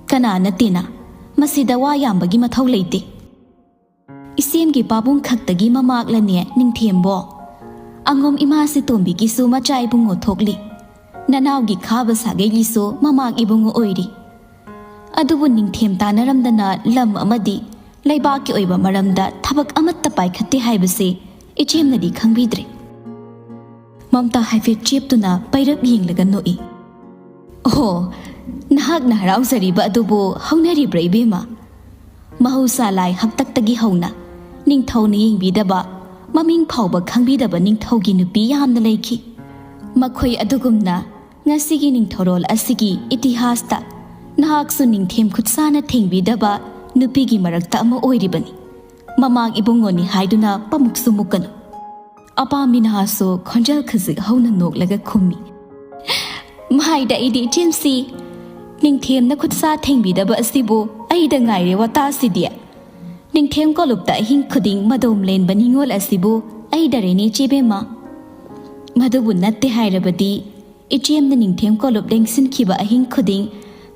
ꯀꯅꯥ ꯅꯠꯇꯦꯅ? ꯃꯁꯤꯗ ꯋꯥ ꯌꯥꯝꯕꯒꯤ ꯃꯊꯧ ꯂꯩꯇꯦ꯫ ꯏꯆꯦꯝꯒꯤ ꯄꯥꯕꯨꯡ ꯈꯛꯇꯒꯤ ꯃꯃꯥꯛꯂꯅꯦ ꯅꯤꯡꯊꯦꯝꯕꯣ? ꯑꯉꯣꯝ ꯏꯃꯥ ꯁꯤꯇꯣꯝꯕꯤꯒꯤꯁꯨ ꯃꯆꯥ ꯏꯕꯨꯡꯉꯣ ꯊꯣꯛꯂꯤ꯫ ꯅꯅꯥꯎꯒꯤ ꯈꯥꯕ ꯁꯥꯒꯩꯒꯤꯁꯨ ꯃꯃꯥꯛ ꯏꯕꯨꯡꯉꯣ ꯑꯣꯏꯔꯤ꯫ ꯑꯗꯨꯕꯨ ꯅꯤꯡꯊꯦꯝ ꯇꯥꯟꯅꯔꯝꯗꯅ ꯂꯝ ꯑꯃꯗꯤ ꯂꯩꯕꯥꯛꯀꯤ ꯑꯣꯏꯕ ꯃꯔꯝꯗ ꯊꯕꯛ ꯑꯃꯠꯇ ꯄꯥꯏꯈꯠꯇꯦ ꯍꯥꯏꯕꯁꯦ ꯏꯆꯦꯝꯅꯗꯤ ꯈꯪꯕꯤꯗ꯭ꯔꯦ꯫ ꯃꯝꯇꯥ ꯍꯥꯏꯐꯦꯠ ꯆꯦꯞꯇꯨꯅ ꯄꯩꯔꯞ ꯌꯦꯡꯂꯒ ꯅꯣꯛꯏ꯫ "ꯑꯣꯍꯣ, ꯅꯍꯥꯛꯅ ꯍꯔꯥꯎꯖꯔꯤꯕ ꯑꯗꯨꯕꯨ ꯍꯧꯅꯔꯤꯕ꯭ꯔꯥ ꯏꯕꯦꯝꯃ? ꯃꯍꯧꯁꯥ ꯂꯥꯏ ꯍꯥꯛꯇꯛꯇꯒꯤ ꯍꯧꯅ ꯅꯤꯡꯊꯧꯅ ꯌꯦꯡꯕꯤꯗꯕ, ꯃꯃꯤꯡ ꯐꯥꯎꯕ ꯈꯪꯕꯤꯗꯕ ꯅꯤꯡꯊꯧꯒꯤ ꯅꯨꯄꯤ ꯌꯥꯝꯅ ꯂꯩꯈꯤ꯫ ꯃꯈꯣꯏ ꯑꯗꯨꯒꯨꯝꯅ ꯉꯁꯤꯒꯤ ꯅꯤꯡꯊꯧꯔꯣꯜ ꯑꯁꯤꯒꯤ ꯏꯇꯤꯍꯥꯁꯇ ꯅꯍꯥꯛꯁꯨ ꯅꯤꯡꯊꯦꯝ ꯈꯨꯠꯁꯥꯅ ꯊꯦꯡꯕꯤꯗꯕ ꯅꯨꯄꯤꯒꯤ ꯃꯔꯛꯇ ꯑꯃ ꯑꯣꯏꯔꯤꯕꯅꯤ꯫ ꯃꯃꯥꯛ ꯏꯕꯨꯡꯉꯣꯅꯤ ꯍꯥꯏꯗꯨꯅ ꯄꯥꯃꯨꯛꯁꯨ ꯃꯨꯛꯀꯅꯨ꯫" ꯑꯄꯥꯝꯕꯤ ꯅꯍꯥꯁꯨ ꯈꯣꯟꯖꯦꯜ ꯈꯖꯤꯛ ꯍꯧꯅ ꯅꯣꯛꯂꯒ ꯈꯨꯝꯃꯤ꯫ "ꯃꯍꯥꯏꯗ ꯑꯩꯗꯤ ꯏꯆꯦꯝꯁꯤ, ꯅꯤꯡꯊꯦꯝꯅ ꯈꯨꯠꯁꯥ ꯊꯦꯡꯕꯤꯗꯕ ꯑꯁꯤꯕꯨ ꯑꯩꯗ ꯉꯥꯏꯔꯦ ꯋꯥꯇꯥꯁꯤꯗꯤ꯫ ꯅꯤꯡꯊꯦꯝ ꯀꯣꯂꯨꯞꯇ ꯑꯍꯤꯡ ꯈꯨꯗꯤꯡ ꯃꯗꯣꯝ ꯂꯦꯟꯕ ꯅꯤꯉꯣꯜ ꯑꯁꯤꯕꯨ ꯑꯩꯗꯔꯦꯅꯦ ꯏꯆꯦꯕꯦꯝꯃ? ꯃꯗꯨꯕꯨ ꯅꯠꯇꯦ ꯍꯥꯏꯔꯕꯗꯤ ꯏꯆꯦꯝꯅ ꯅꯤꯡꯊꯦꯝ ꯀꯣꯂꯨꯞ ꯂꯦꯡꯁꯤꯟꯈꯤꯕ ꯑꯍꯤꯡ ꯈꯨꯗꯤꯡ,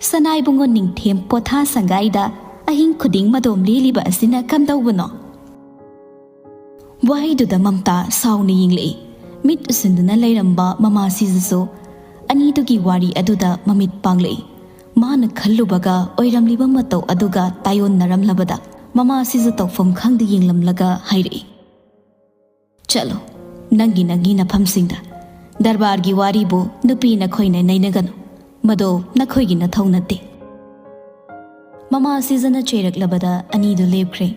ꯁꯅꯥꯏꯕꯨꯡꯉꯣ ꯅꯤꯡꯊꯦꯝ ꯄꯣꯊꯥ ꯁꯪꯒꯥꯏꯗ ꯑꯍꯤꯡ ꯈꯨꯗꯤꯡ ꯃꯗꯣꯝ ꯂꯦꯜꯂꯤꯕ ꯑꯁꯤꯅ ꯀꯝꯗꯧꯕꯅꯣ?" ꯋꯥꯍꯩꯗꯨꯗ ꯃꯝꯇꯥ ꯁꯥꯎꯅ ꯌꯦꯡꯂꯛꯏ꯫ ꯃꯤꯠ ꯎꯁꯤꯟꯗꯨꯅ ꯂꯩꯔꯝꯕ ꯃꯃꯥꯁꯤꯗꯁꯨ ꯑꯅꯤꯗꯨꯒꯤ ꯋꯥꯔꯤ ꯑꯗꯨꯗ ꯃꯃꯤꯠ ꯄꯥꯡꯂꯛꯏ꯫ ꯃꯥꯅ ꯈꯜꯂꯨꯕꯒ ꯑꯣꯏꯔꯝꯂꯤꯕ ꯃꯇꯧ ꯑꯗꯨꯒ ꯇꯥꯏꯑꯣꯟꯅꯔꯝꯂꯕꯗ ꯃꯃꯥꯁꯤꯁꯨ ꯇꯧꯐꯝ ꯈꯪꯗ ꯌꯦꯡꯂꯝꯂꯒ ꯍꯥꯏꯔꯛꯏ, "ꯆꯠꯂꯣ, ꯅꯪꯒꯤ ꯅꯪꯒꯤ ꯅꯐꯝꯁꯤꯡꯗ꯫ ꯗꯔꯕꯥꯔꯒꯤ ꯋꯥꯔꯤꯕꯨ ꯅꯨꯄꯤ ꯅꯈꯣꯏꯅ ꯅꯩꯅꯒꯅꯨ꯫ ꯃꯗꯣ ꯅꯈꯣꯏꯒꯤ ꯅꯊꯧ ꯅꯠꯇꯦ꯫" ꯃꯃꯥ ꯁꯤꯖꯅ ꯆꯩꯔꯛꯂꯕꯗ ꯑꯅꯤꯗꯨ ꯂꯦꯞꯈ꯭ꯔꯦ꯫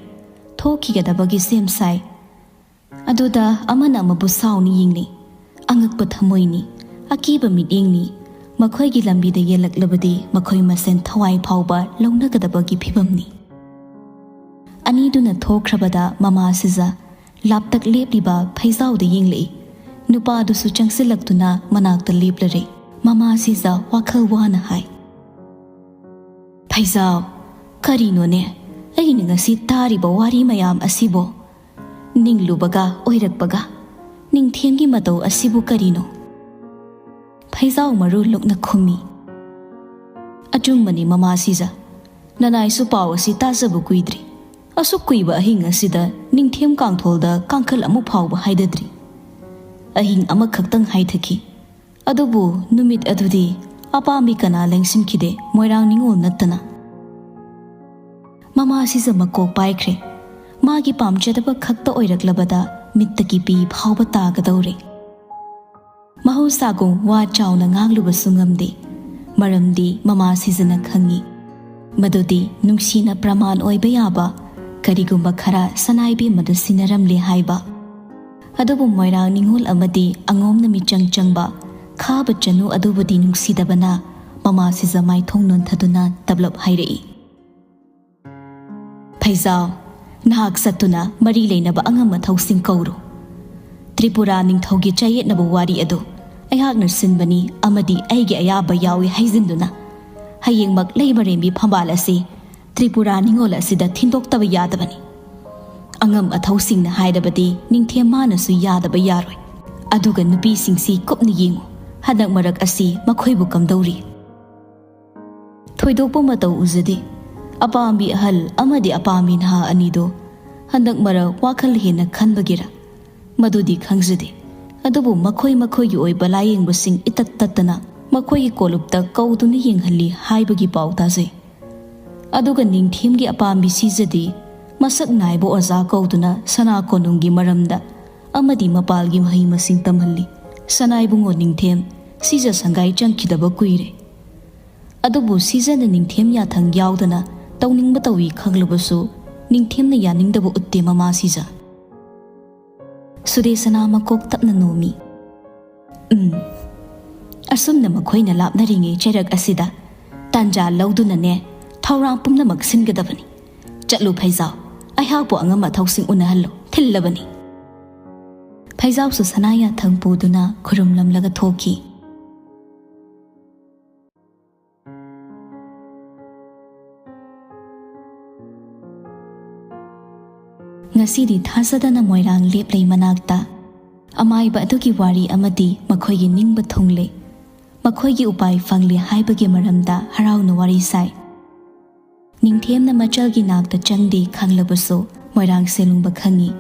ꯊꯣꯛꯈꯤꯒꯗꯕꯒꯤ ꯁꯦꯝ ꯁꯥꯏ꯫ ꯑꯗꯨꯗ ꯑꯃꯅ ꯑꯃꯕꯨ ꯁꯥꯎꯅ ꯌꯦꯡꯂꯤ꯫ ꯑꯉꯛꯄ ꯊꯃꯣꯏꯅꯤ, ꯑꯀꯤꯕ ꯃꯤꯠꯌꯦꯡꯅꯤ꯫ ꯃꯈꯣꯏꯒꯤ ꯂꯝꯕꯤꯗ ꯌꯦꯜꯂꯛꯂꯕꯗꯤ ꯃꯈꯣꯏ ꯃꯁꯦꯟ ꯊꯋꯥꯏ ꯐꯥꯎꯕ ꯂꯧꯅꯒꯗꯕꯒꯤ ꯐꯤꯕꯝꯅꯤ꯫ ꯑꯅꯤꯗꯨꯅ ꯊꯣꯛꯈ꯭ꯔꯕꯗ ꯃꯃꯥ ꯁꯤꯖ ꯂꯥꯞꯇꯛ ꯂꯦꯞꯂꯤꯕ ꯐꯩꯖꯥꯎꯗ ꯌꯦꯡꯂꯛꯏ꯫ ꯅꯨꯄꯥꯗꯨꯁꯨ ꯆꯪꯁꯤꯜꯂꯛꯇꯨꯅ ꯃꯅꯥꯛꯇ ꯂꯦꯞꯂꯔꯦ꯫ ꯃꯃꯥ ꯁꯤꯖ ꯋꯥꯈꯜ ꯋꯥꯅ ꯍꯥꯏ, "ꯐꯩꯖꯥꯎ, ꯀꯔꯤꯅꯣꯅꯦ? ꯑꯩꯅ ꯉꯁꯤ ꯇꯥꯔꯤꯕ ꯋꯥꯔꯤ ꯃꯌꯥꯝ ꯑꯁꯤꯕꯨ ꯅꯤꯡꯂꯨꯕꯒ ꯑꯣꯏꯔꯛꯄꯒ ꯅꯤꯡꯊꯦꯝꯒꯤ ꯃꯇꯧ ꯑꯁꯤꯕꯨ ꯀꯔꯤꯅꯣ? ꯐꯩꯖꯥꯎ ꯃꯔꯨ ꯂꯨꯛꯅ ꯈꯨꯝꯃꯤ꯫ ꯑꯆꯨꯝꯕꯅꯤ ꯃꯃꯥ ꯁꯤꯖ, ꯅꯅꯥꯏꯁꯨ ꯄꯥꯎ ꯑꯁꯤ ꯇꯥꯖꯕ ꯀꯨꯏꯗ꯭ꯔꯤ꯫ ꯑꯁꯨꯛ ꯀꯨꯏꯕ ꯑꯍꯤꯡ ꯑꯁꯤꯗ ꯅꯤꯡꯊꯦꯝ ꯀꯥꯡꯊꯣꯜꯗ ꯀꯥꯡꯈꯜ ꯑꯃꯨꯛ ꯐꯥꯎꯕ ꯍꯥꯏꯗꯗ꯭ꯔꯤ꯫ ꯑꯍꯤꯡ ꯑꯃꯈꯛꯇꯪ ꯍꯥꯏꯊꯈꯤ꯫ ꯑꯗꯨꯕꯨ ꯅꯨꯃꯤꯠ ꯑꯗꯨꯗꯤ ꯑꯄꯥꯝꯕꯤ ꯀꯅꯥ ꯂꯦꯡꯁꯤꯟꯈꯤꯗꯦ, ꯃꯣꯏꯔꯥꯡ ꯅꯤꯉꯣꯜ ꯅꯠꯇꯅ꯫ ꯃꯃꯥ ꯁꯤꯖ ꯃꯀꯣꯛ ꯄꯥꯏꯈ꯭ꯔꯦ꯫ ꯃꯥꯒꯤ ꯄꯥꯝꯖꯗꯕ ꯈꯛꯇ ꯑꯣꯏꯔꯛꯂꯕꯗ ꯃꯤꯠꯇꯒꯤ ꯄꯤ ꯐꯥꯎꯕ ꯇꯥꯒꯗꯧꯔꯦ꯫ ꯃꯍꯧꯁꯥꯒꯨꯝ ꯋꯥ ꯆꯥꯎꯅ ꯉꯥꯡꯂꯨꯕꯁꯨ ꯉꯝꯗꯦ꯫ ꯃꯔꯝꯗꯤ ꯃꯃꯥ ꯁꯤꯖꯅ ꯈꯪꯉꯤ ꯃꯗꯨꯗꯤ ꯅꯨꯡꯁꯤꯅ ꯄ꯭ꯔꯃꯥꯟ ꯑꯣꯏꯕ ꯌꯥꯕ ꯀꯔꯤꯒꯨꯝꯕ ꯈꯔ ꯁꯅꯥꯏꯕꯦꯝꯃꯗ ꯁꯤꯟꯅꯔꯝꯂꯦ ꯍꯥꯏꯕ꯫ ꯑꯗꯨꯕꯨ ꯃꯣꯏꯔꯥꯡ ꯅꯤꯉꯣꯜ ꯑꯃꯗꯤ ꯑꯉꯣꯝꯅ ꯃꯤꯆꯪ ꯆꯪꯕ ꯈꯥꯕ ꯆꯅꯨ ꯑꯗꯨꯕꯨꯗꯤ ꯅꯨꯡꯁꯤꯗꯕꯅ ꯃꯃꯥ ꯁꯤꯖ ꯃꯥꯏꯊꯣꯡ ꯅꯣꯟꯊꯗꯨꯅ ꯇꯞꯂꯞ ꯍꯥꯏꯔꯛꯏ꯫ ꯐꯩꯖꯥꯎ, ꯅꯍꯥꯛ ꯆꯠꯇꯨꯅ ꯃꯔꯤ ꯂꯩꯅꯕ ꯑꯉꯝ ꯑꯊꯧꯁꯤꯡ ꯀꯧꯔꯨ꯫ ꯇ꯭ꯔꯤꯄꯨꯔꯥ ꯅꯤꯡꯊꯧꯒꯤ ꯆꯌꯦꯠꯅꯕ ꯋꯥꯔꯤ ꯑꯗꯨ ꯑꯩꯍꯥꯛꯅ ꯁꯤꯟꯕꯅꯤ ꯑꯃꯗꯤ ꯑꯩꯒꯤ ꯑꯌꯥꯕ ꯌꯥꯎꯏ ꯍꯥꯏꯖꯤꯟꯗꯨꯅ ꯍꯌꯦꯡꯃꯛ ꯂꯩꯃꯔꯦꯝꯕꯤ ꯐꯝꯕꯥꯜ ꯑꯁꯤ ꯇ꯭ꯔꯤꯄꯨꯔꯥ ꯅꯤꯉꯣꯜ ꯑꯁꯤꯗ ꯊꯤꯟꯗꯣꯛꯇꯕ ꯌꯥꯗꯕꯅꯤ꯫ ꯑꯉꯝ ꯑꯊꯧꯁꯤꯡꯅ ꯍꯥꯏꯔꯕꯗꯤ ꯅꯤꯡꯊꯦꯝ ꯃꯥꯅꯁꯨ ꯌꯥꯗꯕ ꯌꯥꯔꯣꯏ꯫ ꯑꯗꯨꯒ ꯅꯨꯄꯤꯁꯤꯡꯁꯤ ꯀꯨꯞꯅ ꯌꯦꯡꯉꯨ, ꯍꯟꯗꯛ ꯃꯔꯛ ꯑꯁꯤ ꯃꯈꯣꯏꯕꯨ ꯀꯝꯗꯧꯔꯤ? ꯊꯣꯏꯗꯣꯛꯄ ꯃꯇꯧ ꯎꯖꯗꯦ꯫ ꯑꯄꯥꯝꯕꯤ ꯑꯍꯜ ꯑꯃꯗꯤ ꯑꯄꯥꯝꯕꯤ ꯅꯍꯥ ꯑꯅꯤꯗꯨ ꯍꯟꯗꯛ ꯃꯔꯛ ꯋꯥꯈꯜ ꯍꯦꯟꯅ ꯈꯟꯕꯒꯤꯔ ꯃꯗꯨꯗꯤ ꯈꯪꯖꯗꯦ꯫ ꯑꯗꯨꯕꯨ ꯃꯈꯣꯏ ꯃꯈꯣꯏꯒꯤ ꯑꯣꯏꯕ ꯂꯥꯌꯦꯡꯕꯁꯤꯡ ꯏꯇꯠ ꯇꯠꯇꯅ ꯃꯈꯣꯏꯒꯤ ꯀꯣꯂꯨꯞꯇ ꯀꯧꯗꯨꯅ ꯌꯦꯡꯍꯜꯂꯤ ꯍꯥꯏꯕꯒꯤ ꯄꯥꯎ ꯇꯥꯖꯩ꯫ ꯑꯗꯨꯒ ꯅꯤꯡꯊꯦꯝꯒꯤ ꯑꯄꯥꯝꯕꯤ ꯁꯤꯖꯗꯤ ꯃꯁꯛ ꯅꯥꯏꯕ ꯑꯣꯖꯥ ꯀꯧꯗꯨꯅ ꯁꯅꯥ ꯀꯣꯅꯨꯡꯒꯤ ꯃꯔꯝꯗ ꯑꯃꯗꯤ ꯃꯄꯥꯜꯒꯤ ꯃꯍꯩ ꯃꯁꯤꯡ ꯇꯝꯍꯜꯂꯤ꯫ ꯁꯅꯥ ꯏꯕꯨꯡꯉꯣ ꯅꯤꯡꯊꯦꯝ ꯁꯤꯖ ꯁꯪꯒꯥꯏ ꯆꯪꯈꯤꯗꯕ ꯀꯨꯏꯔꯦ꯫ ꯑꯗꯨꯕꯨ ꯁꯤꯖꯅ ꯅꯤꯡꯊꯦꯝ ꯌꯥꯊꯪ ꯌꯥꯎꯗꯅ ꯇꯧꯅꯤꯡꯕ ꯇꯧꯏ ꯈꯪꯂꯕꯁꯨ ꯅꯤꯡꯊꯦꯝꯅ ꯌꯥꯅꯤꯡꯗꯕ ꯎꯠꯇꯦ ꯃꯃꯥ ꯁꯤꯖ꯫ ꯁꯨꯗꯦꯁꯅꯥ ꯃꯀꯣꯛ ꯇꯞꯅ ꯅꯣꯝꯃꯤ꯫ ꯎꯝ, ꯑꯁꯨꯝꯅ ꯃꯈꯣꯏꯅ ꯂꯥꯞꯅꯔꯤꯉꯩ ꯆꯩꯔꯛ ꯑꯁꯤꯗ ꯇꯥꯟꯖꯥ ꯂꯧꯗꯨꯅꯅꯦ ꯊꯧꯔꯥꯡ ꯄꯨꯝꯅꯃꯛ ꯁꯤꯟꯒꯗꯕꯅꯤ꯫ ꯆꯠꯂꯨ ꯐꯩꯖꯥꯎ, ꯑꯩꯍꯥꯛꯄꯨ ꯑꯉꯝ ꯑꯊꯧꯁꯤꯡ ꯎꯅꯍꯜꯂꯨ, ꯊꯤꯜꯂꯕꯅꯤ꯫ ꯐꯩꯖꯥꯎꯁꯨ ꯁꯅꯥ ꯌꯥꯊꯪ ꯄꯨꯗꯨꯅ ꯈꯨꯔꯨꯝꯂꯝꯂꯒ ꯊꯣꯛꯈꯤ꯫ ꯉꯁꯤꯗꯤ ꯊꯥꯖꯗꯅ ꯃꯣꯏꯔꯥꯡ ꯂꯦꯞꯂꯩ ꯃꯅꯥꯛꯇ ꯑꯃꯥꯏꯕ ꯑꯗꯨꯒꯤ ꯋꯥꯔꯤ ꯑꯃꯗꯤ ꯃꯈꯣꯏꯒꯤ ꯅꯤꯡꯕ ꯊꯨꯡꯂꯦ, ꯃꯈꯣꯏꯒꯤ ꯎꯄꯥꯏ ꯐꯪꯂꯦ ꯍꯥꯏꯕꯒꯤ ꯃꯔꯝꯗ ꯍꯔꯥꯎꯅ ꯋꯥꯔꯤ ꯁꯥꯏ꯫ ꯅꯤꯡꯊꯦꯝꯅ ꯃꯆꯜꯒꯤ ꯅꯥꯛꯇ ꯆꯪꯗꯦ ꯈꯪꯂꯕꯁꯨ ꯃꯣꯏꯔꯥꯡ ꯁꯦꯂꯨꯡꯕ ꯈꯪꯏ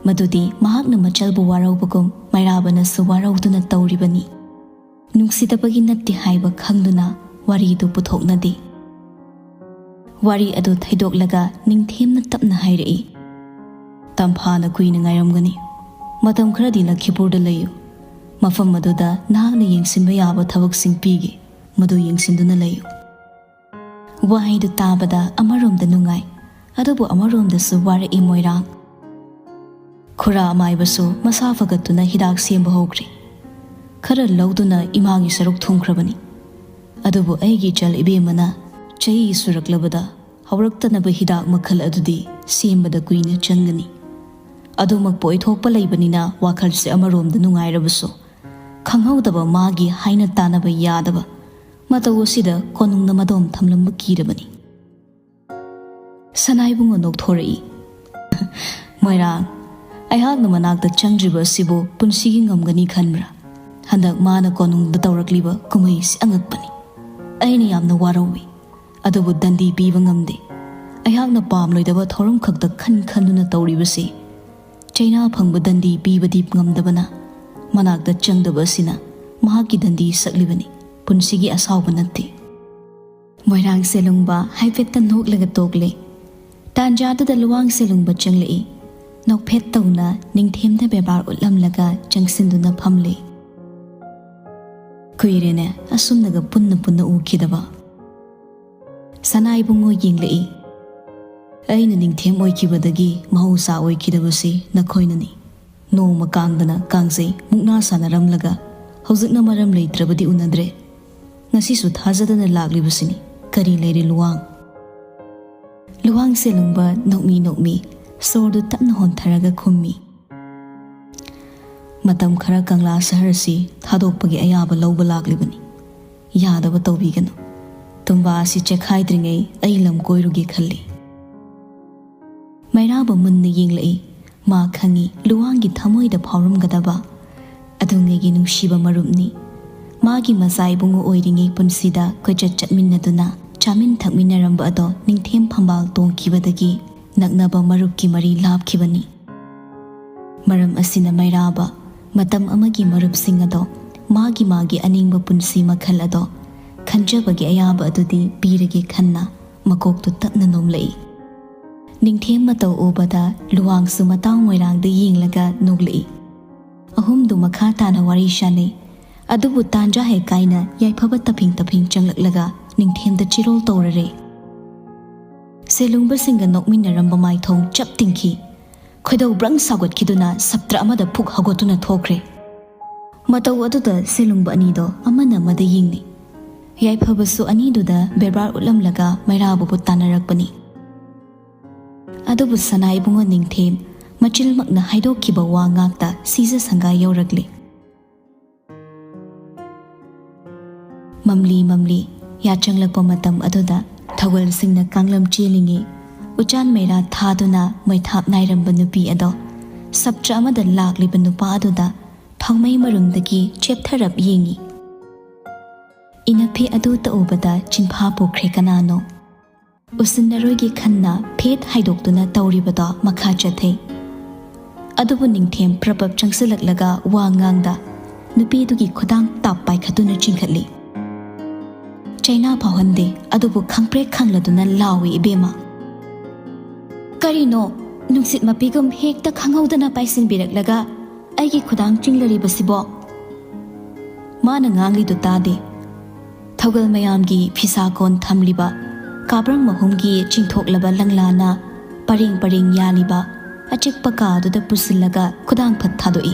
ꯃꯗꯨꯗꯤ ꯃꯍꯥꯛꯅ ꯃꯆꯜꯕꯨ ꯋꯥꯔꯧꯕꯒꯨꯝ ꯃꯩꯔꯥꯕꯅꯁꯨ ꯋꯥꯔꯧꯗꯨꯅ ꯇꯧꯔꯤꯕꯅꯤ꯫ ꯅꯨꯡꯁꯤꯗꯕꯒꯤ ꯅꯠꯇꯦ ꯍꯥꯏꯕ ꯈꯪꯗꯨꯅ ꯋꯥꯔꯤꯗꯨ ꯄꯨꯊꯣꯛꯅꯗꯦ꯫ ꯋꯥꯔꯤ ꯑꯗꯨ ꯊꯩꯗꯣꯛꯂꯒ ꯅꯤꯡꯊꯦꯝꯅ ꯇꯞꯅ ꯍꯥꯏꯔꯛꯏ, "ꯇꯝꯐꯥꯅ ꯀꯨꯏꯅ ꯉꯥꯏꯔꯝꯒꯅꯤ꯫ ꯃꯇꯝ ꯈꯔꯗꯤ ꯂꯈꯤꯄꯨꯔꯗ ꯂꯩꯌꯨ꯫ ꯃꯐꯝ ꯑꯗꯨꯗ ꯅꯍꯥꯛꯅ ꯌꯦꯡꯁꯤꯟꯕ ꯌꯥꯕ ꯊꯕꯛꯁꯤꯡ ꯄꯤꯒꯦ, ꯃꯗꯨ ꯌꯦꯡꯁꯤꯟꯗꯨꯅ ꯂꯩꯌꯨ"꯫ ꯋꯥꯍꯩꯗꯨ ꯇꯥꯕꯗ ꯑꯃꯔꯣꯝꯗ ꯅꯨꯡꯉꯥꯏ, ꯑꯗꯨꯕꯨ ꯑꯃꯔꯣꯝꯗꯁꯨ ꯋꯥꯔꯛꯏ ꯃꯣꯏꯔꯥꯡ꯫ ꯈꯨꯔꯥ ꯑꯃꯥꯏꯕꯁꯨ ꯃꯁꯥ ꯐꯒꯠꯇꯨꯅ ꯍꯤꯗꯥꯛ ꯁꯦꯝꯕ ꯍꯧꯈ꯭ꯔꯦ꯫ ꯈꯔ ꯂꯧꯗꯨꯅ ꯏꯃꯥꯒꯤ ꯁꯔꯨꯛ ꯊꯨꯡꯈ꯭ꯔꯕꯅꯤ꯫ ꯑꯗꯨꯕꯨ ꯑꯩꯒꯤ ꯏꯆꯜ ꯏꯕꯦꯝꯃꯅ ꯆꯍꯤ ꯁꯨꯔꯛꯂꯕꯗ ꯍꯧꯔꯛꯇꯅꯕ ꯍꯤꯗꯥꯛ ꯃꯈꯜ ꯑꯗꯨꯗꯤ ꯁꯦꯝꯕꯗ ꯀꯨꯏꯅ ꯆꯪꯒꯅꯤ꯫ ꯑꯗꯨꯃꯛꯄꯨ ꯑꯣꯏꯊꯣꯛꯄ ꯂꯩꯕꯅꯤꯅ ꯋꯥꯈꯜꯁꯦ ꯑꯃꯔꯣꯝꯗ ꯅꯨꯡꯉꯥꯏꯔꯕꯁꯨ, ꯈꯪꯍꯧꯗꯕ ꯃꯥꯒꯤ ꯍꯥꯏꯅ ꯇꯥꯅꯕ ꯌꯥꯗꯕ ꯃꯇꯧ ꯑꯁꯤꯗ ꯀꯣꯅꯨꯡꯅ ꯃꯗꯣꯝ ꯊꯝꯂꯝꯕ ꯀꯤꯔꯕꯅꯤ꯫ ꯁꯅꯥꯏꯕꯨꯡꯉꯣ ꯅꯣꯛꯊꯣꯔꯛꯏ꯫ "ꯃꯣꯏꯔꯥꯡ, ꯑꯩꯍꯥꯛꯅ ꯃꯅꯥꯛꯇ ꯆꯪꯗ꯭ꯔꯤꯕ ꯑꯁꯤꯕꯨ ꯄꯨꯟꯁꯤꯒꯤ ꯉꯝꯒꯅꯤ ꯈꯟꯕ꯭ꯔꯥ? ꯍꯟꯗꯛ ꯃꯥꯅ ꯀꯣꯅꯨꯡꯗ ꯇꯧꯔꯛꯂꯤꯕ ꯀꯨꯝꯍꯩꯁꯤ ꯑꯉꯛꯄꯅꯤ꯫ ꯑꯩꯅ ꯌꯥꯝꯅ ꯋꯥꯔꯧꯏ, ꯑꯗꯨꯕꯨ ꯗꯟꯗꯤ ꯄꯤꯕ ꯉꯝꯗꯦ꯫ ꯑꯩꯍꯥꯛꯅ ꯄꯥꯝꯂꯣꯏꯗꯕ ꯊꯧꯔꯝ ꯈꯛꯇ ꯈꯟ ꯈꯟꯗꯨꯅ ꯇꯧꯔꯤꯕꯁꯤ꯫ ꯆꯩꯅꯥ ꯐꯪꯕ ꯗꯟꯗꯤ ꯄꯤꯕꯗꯤ ꯉꯝꯗꯕꯅ ꯃꯅꯥꯛꯇ ꯆꯪꯗꯕ ꯑꯁꯤꯅ ꯃꯍꯥꯛꯀꯤ ꯗꯟꯗꯤ ꯁꯛꯂꯤꯕꯅꯤ, ꯄꯨꯟꯁꯤꯒꯤ ꯑꯁꯥꯎꯕ ꯅꯠꯇꯦ"꯫ ꯃꯣꯏꯔꯥꯡ ꯁꯦꯂꯨꯡꯕ ꯍꯥꯏꯐꯦꯠꯇ ꯅꯣꯛꯂꯒ ꯇꯣꯛꯂꯦ꯫ ꯇꯥꯟꯖꯥꯗꯨꯗ ꯂꯨꯋꯥꯡ ꯁꯦꯂꯨꯡꯕ ꯆꯪꯂꯛꯏ꯫ ꯅꯣꯛꯐꯦꯠ ꯇꯧꯅ ꯅꯤꯡꯊꯦꯝꯗ ꯕꯦꯕꯥꯔ ꯎꯠꯂꯝꯂꯒ ꯆꯪꯁꯤꯟꯗꯨꯅ ꯐꯝꯂꯦ꯫ "ꯀꯨꯏꯔꯦꯅꯦ ꯑꯁꯨꯝꯅꯒ ꯄꯨꯟꯅ ꯄꯨꯟꯅ ꯎꯈꯤꯗꯕ"꯫ ꯁꯅꯥ ꯏꯕꯨꯡꯉꯣ ꯌꯦꯡꯂꯛꯏ꯫ "ꯑꯩꯅ ꯅꯤꯡꯊꯦꯝ ꯑꯣꯏꯈꯤꯕꯗꯒꯤ ꯃꯍꯧꯁꯥ ꯑꯣꯏꯈꯤꯗꯕꯁꯤ ꯅꯈꯣꯏꯅꯅꯤ꯫ ꯅꯣꯡꯃ ꯀꯥꯡꯗꯅ ꯀꯥꯡꯖꯩ ꯃꯨꯛꯅꯥ ꯁꯥꯟꯅꯔꯝꯂꯒ ꯍꯧꯖꯤꯛꯅ ꯃꯔꯝ ꯂꯩꯇ꯭ꯔꯕꯗꯤ ꯎꯅꯗ꯭ꯔꯦ꯫ ꯉꯁꯤꯁꯨ ꯊꯥꯖꯗꯅ ꯂꯥꯛꯂꯤꯕꯁꯤꯅꯤ꯫ ꯀꯔꯤ ꯂꯩꯔꯦ ꯂꯨꯋꯥꯡ?" ꯂꯨꯋꯥꯡ ꯁꯦꯂꯨꯡꯕ ꯅꯣꯛꯃꯤ ꯅꯣꯛꯃꯤ ꯁꯣꯔꯗꯨ ꯇꯞꯅ ꯍꯣꯟꯊꯔꯒ ꯈꯨꯝꯃꯤ꯫ "ꯃꯇꯝ ꯈꯔ ꯀꯪꯂꯥ ꯁꯍꯔꯁꯤ ꯊꯥꯗꯣꯛꯄꯒꯤ ꯑꯌꯥꯕ ꯂꯧꯕ ꯂꯥꯛꯂꯤꯕꯅꯤ꯫ ꯌꯥꯗꯕ ꯇꯧꯕꯤꯒꯅꯨ꯫ ꯇꯨꯝꯕꯥ ꯑꯁꯤ ꯆꯦꯛꯈꯥꯏꯗ꯭ꯔꯤꯉꯩ ꯑꯩ ꯂꯝ ꯀꯣꯏꯔꯨꯒꯦ ꯈꯜꯂꯤ"꯫ ꯃꯩꯔꯥ ꯃꯨꯟꯅ ꯌꯦꯡꯂꯛꯏ꯫ ꯃꯥ ꯈꯪꯏ ꯂꯨꯋꯥꯡꯒꯤ ꯊꯃꯣꯏꯗ ꯐꯥꯎꯔꯝꯒꯗꯕ꯫ ꯑꯗꯨꯉꯩꯒꯤ ꯅꯨꯡꯁꯤꯕ ꯃꯔꯨꯞꯅꯤ꯫ ꯃꯥꯒꯤ ꯃꯆꯥ ꯏꯕꯨꯡꯉꯣ ꯑꯣꯏꯔꯤꯉꯩ ꯄꯨꯟꯁꯤꯗ ꯀꯣꯏꯆꯠ ꯆꯠꯃꯤꯟꯅꯗꯨꯅ ꯆꯥꯃꯤꯟ ꯊꯛꯃꯤꯟꯅꯔꯝꯕ ꯑꯗꯣ ꯅꯤꯡꯊꯦꯝ ꯐꯝꯕꯥꯜ ꯇꯣꯡꯈꯤꯕꯗꯒꯤ ꯅꯛꯅꯕ ꯃꯔꯨꯞꯀꯤ ꯃꯔꯤ ꯂꯥꯞꯈꯤꯕꯅꯤ꯫ ꯃꯔꯝ ꯑꯁꯤꯅ ꯃꯩꯔꯥꯕ, ꯃꯇꯝ ꯑꯃꯒꯤ ꯃꯔꯨꯞꯁꯤꯡ ꯑꯗꯣ ꯃꯥꯒꯤ ꯃꯥꯒꯤ ꯑꯅꯤꯡꯕ ꯄꯨꯟꯁꯤ ꯃꯈꯜ ꯑꯗꯣ ꯈꯟꯖꯕꯒꯤ ꯑꯌꯥꯕ ꯑꯗꯨꯗꯤ ꯄꯤꯔꯒꯦ ꯈꯟꯅ ꯃꯀꯣꯛꯇꯨ ꯇꯞꯅ ꯅꯣꯝꯂꯛꯏ꯫ ꯅꯤꯡꯊꯦꯝ ꯃꯇꯧ ꯎꯕꯗ ꯂꯨꯋꯥꯡꯁꯨ ꯃꯇꯥꯎ ꯃꯣꯏꯔꯥꯡꯗ ꯌꯦꯡꯂꯒ ꯅꯣꯛꯂꯛꯏ꯫ ꯑꯍꯨꯝꯗꯨ ꯃꯈꯥ ꯇꯥꯅ ꯋꯥꯔꯤ ꯁꯥꯅꯩ꯫ ꯑꯗꯨꯕꯨ ꯇꯥꯟꯖꯥ ꯍꯦꯛ ꯀꯥꯏꯅ ꯌꯥꯏꯐꯕ ꯇꯞꯐꯤꯡ ꯇꯞꯐꯤꯡ ꯆꯪꯂꯛꯂꯒ ꯅꯤꯡꯊꯦꯝꯗ ꯆꯤꯔꯣꯜ ꯇꯧꯔꯔꯦ꯫ ꯁꯦꯂꯨꯡꯕꯁꯤꯡꯒ ꯅꯣꯛꯃꯤꯟꯅꯔꯝꯕ ꯃꯥꯏꯊꯣꯡ ꯆꯞ ꯇꯤꯡꯈꯤ꯫ ꯈꯣꯏꯗꯧ ꯕ꯭ꯔꯪ ꯁꯥꯎꯒꯠꯈꯤꯗꯨꯅ ꯁꯞꯇ꯭ꯔ ꯑꯃꯗ ꯐꯨꯛ ꯍꯧꯒꯠꯇꯨꯅ ꯊꯣꯛꯈ꯭ꯔꯦ꯫ ꯃꯇꯧ ꯑꯗꯨꯗ ꯁꯦꯂꯨꯡꯕ ꯑꯅꯤꯗꯣ ꯑꯃꯅ ꯑꯃꯗ ꯌꯦꯡꯅꯩ꯫ ꯌꯥꯏꯐꯕꯁꯨ ꯑꯅꯤꯗꯨꯗ ꯕꯦꯕꯥꯔ ꯎꯠꯂꯝꯂꯒ ꯃꯩꯔꯥꯕꯕꯨ ꯇꯥꯟꯅꯔꯛꯄꯅꯤ꯫ ꯑꯗꯨꯕꯨ ꯁꯅꯥ ꯏꯕꯨꯡꯉꯣ ꯅꯤꯡꯊꯦꯝ ꯃꯆꯤꯜꯃꯛꯅ ꯍꯥꯏꯗꯣꯛꯈꯤꯕ ꯋꯥ ꯉꯥꯛꯇ ꯁꯤꯖ ꯁꯪꯒꯥ ꯌꯧꯔꯛꯂꯤ꯫ ꯃꯝꯂꯤ ꯃꯝꯂꯤ ꯌꯥꯆꯪꯂꯛꯄ ꯃꯇꯝ ꯑꯗꯨꯗ ꯊꯧꯒꯜꯁꯤꯡꯅ ꯀꯥꯡꯂꯝ ꯆꯦꯜꯂꯤꯉꯩ ꯎꯆꯥꯟ ꯃꯩꯔꯥ ꯊꯥꯗꯨꯅ ꯃꯩꯊꯥꯞ ꯅꯥꯏꯔꯝꯕ ꯅꯨꯄꯤ ꯑꯗꯣ ꯁꯞꯇ꯭ꯔ ꯑꯃꯗ ꯂꯥꯛꯂꯤꯕ ꯅꯨꯄꯥ ꯑꯗꯨꯗ ꯊꯥꯎꯃꯩ ꯃꯔꯨꯝꯗꯒꯤ ꯆꯦꯞꯊꯔꯞ ꯌꯦꯡꯉꯤ꯫ ꯏꯅꯐꯤ ꯑꯗꯨ ꯇꯧꯕꯗ ꯆꯤꯟꯐꯥ ꯄꯨꯈ꯭ꯔꯦ ꯀꯅꯥꯅꯣ? ꯎꯁꯤꯟꯅꯔꯣꯏꯒꯦ ꯈꯟꯅ ꯐꯦꯠ ꯍꯥꯏꯗꯣꯛꯇꯨꯅ ꯇꯧꯔꯤꯕꯗꯣ ꯃꯈꯥ ꯆꯠꯊꯩ꯫ ꯑꯗꯨꯕꯨ ꯅꯤꯡꯊꯦꯝ ꯄ꯭ꯔꯄꯞ ꯆꯪꯁꯤꯜꯂꯛꯂꯒ ꯋꯥ ꯉꯥꯡꯗ ꯅꯨꯄꯤꯗꯨꯒꯤ ꯈꯨꯗꯥꯡ ꯇꯥꯞ ꯄꯥꯏꯈꯠꯇꯨꯅ ꯆꯤꯡꯈꯠꯂꯤ꯫ ꯆꯩꯅꯥ ꯐꯥꯎꯍꯟꯗꯦ, ꯑꯗꯨꯕꯨ ꯈꯪꯄ꯭ꯔꯦꯛ ꯈꯪꯂꯗꯨꯅ ꯂꯥꯎꯏ ꯏꯕꯦꯝꯃ꯫ "ꯀꯔꯤꯅꯣ? ꯅꯨꯡꯁꯤꯠ ꯃꯄꯤꯒꯨꯝ ꯍꯦꯛꯇ ꯈꯪꯍꯧꯗꯅ ꯄꯥꯏꯁꯤꯟꯕꯤꯔꯛꯂꯒ ꯑꯩꯒꯤ ꯈꯨꯗꯥꯡ ꯆꯤꯡꯂꯔꯤꯕꯁꯤꯕꯣ?" ꯃꯥꯅ ꯉꯥꯡꯂꯤꯗꯨ ꯇꯥꯗꯦ꯫ ꯊꯧꯒꯜ ꯃꯌꯥꯝꯒꯤ ꯐꯤꯁꯥꯀꯣꯟ ꯊꯝꯂꯤꯕ ꯀꯥꯕ꯭ꯔꯪ ꯃꯍꯨꯝꯒꯤ ꯆꯤꯡꯊꯣꯛꯂꯕ ꯂꯪꯂꯥꯅ ꯄꯔꯦꯡ ꯄꯔꯦꯡ ꯌꯥꯜꯂꯤꯕ ꯑꯆꯤꯛꯄ ꯀꯥꯗꯨꯗ ꯄꯨꯁꯤꯜꯂꯒ ꯈꯨꯗꯥꯡ ꯐꯠ ꯊꯥꯗꯣꯛꯏ꯫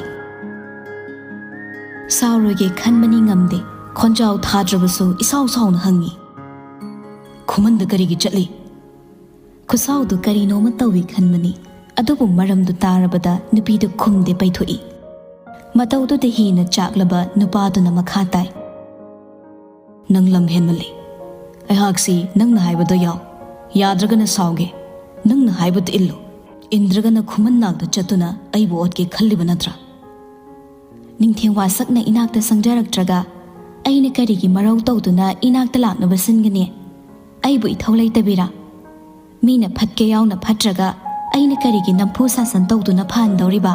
"ꯁꯥꯎꯔꯣꯏꯒꯦ ꯈꯟꯕꯅꯤ ꯉꯝꯗꯦ, ꯈꯣꯟꯖꯥꯎ ꯊꯥꯗ꯭ꯔꯕꯁꯨ ꯏꯁꯥꯎ ꯁꯥꯎꯅ ꯍꯪꯉꯤ꯫ ꯈꯨꯃꯟꯗ ꯀꯔꯤꯒꯤ ꯆꯠꯂꯤ?" ꯈꯨꯁꯥꯎꯗꯨ ꯀꯔꯤꯅꯣꯃ ꯇꯧꯏ ꯈꯟꯕꯅꯤ, ꯑꯗꯨꯕꯨ ꯃꯔꯝꯗꯨ ꯇꯥꯔꯕꯗ ꯅꯨꯄꯤꯗꯨ ꯈꯨꯝꯗꯦ ꯄꯩꯊꯣꯛꯏ꯫ ꯃꯇꯧꯗꯨꯗ ꯍꯦꯟꯅ ꯆꯥꯛꯂꯕ ꯅꯨꯄꯥꯗꯨꯅ ꯃꯈꯥ ꯇꯥꯏ꯫ "ꯅꯪ ꯂꯝ ꯍꯦꯟꯃꯜꯂꯤ꯫ ꯑꯩꯍꯥꯛꯁꯤ ꯅꯪꯅ ꯍꯥꯏꯕꯗꯣ ꯌꯥꯎ, ꯌꯥꯗ꯭ꯔꯒꯅ ꯁꯥꯎꯒꯦ꯫ ꯅꯪꯅ ꯍꯥꯏꯕꯗꯨ ꯏꯜꯂꯨ꯫ ꯏꯟꯗ꯭ꯔꯒꯅ ꯈꯨꯃꯟ ꯅꯥꯛꯇ ꯆꯠꯇꯨꯅ ꯑꯩꯕꯨ ꯑꯣꯠꯀꯦ ꯈꯜꯂꯤꯕ ꯅꯠꯇ꯭ꯔꯥ? ꯅꯤꯡꯊꯦꯝ ꯋꯥꯁꯛꯅ ꯏꯅꯥꯛꯇ ꯆꯪꯖꯔꯛꯇ꯭ꯔꯒ ꯑꯩꯅ ꯀꯔꯤꯒꯤ ꯃꯔꯧ ꯇꯧꯗꯨꯅ ꯏꯅꯥꯛꯇ ꯂꯥꯛꯅꯕ ꯁꯤꯟꯒꯅꯤ? ꯑꯩꯕꯨ ꯏꯊꯧ ꯂꯩꯇꯕꯤꯔꯥ? ꯃꯤꯅ ꯐꯠꯀꯦ ꯌꯥꯎꯅ ꯐꯠꯇ꯭ꯔꯒ ꯑꯩꯅ ꯀꯔꯤꯒꯤ ꯅꯝꯐꯨ ꯁꯥꯁꯟ ꯇꯧꯗꯨꯅ ꯐꯍꯟꯗꯧꯔꯤꯕ?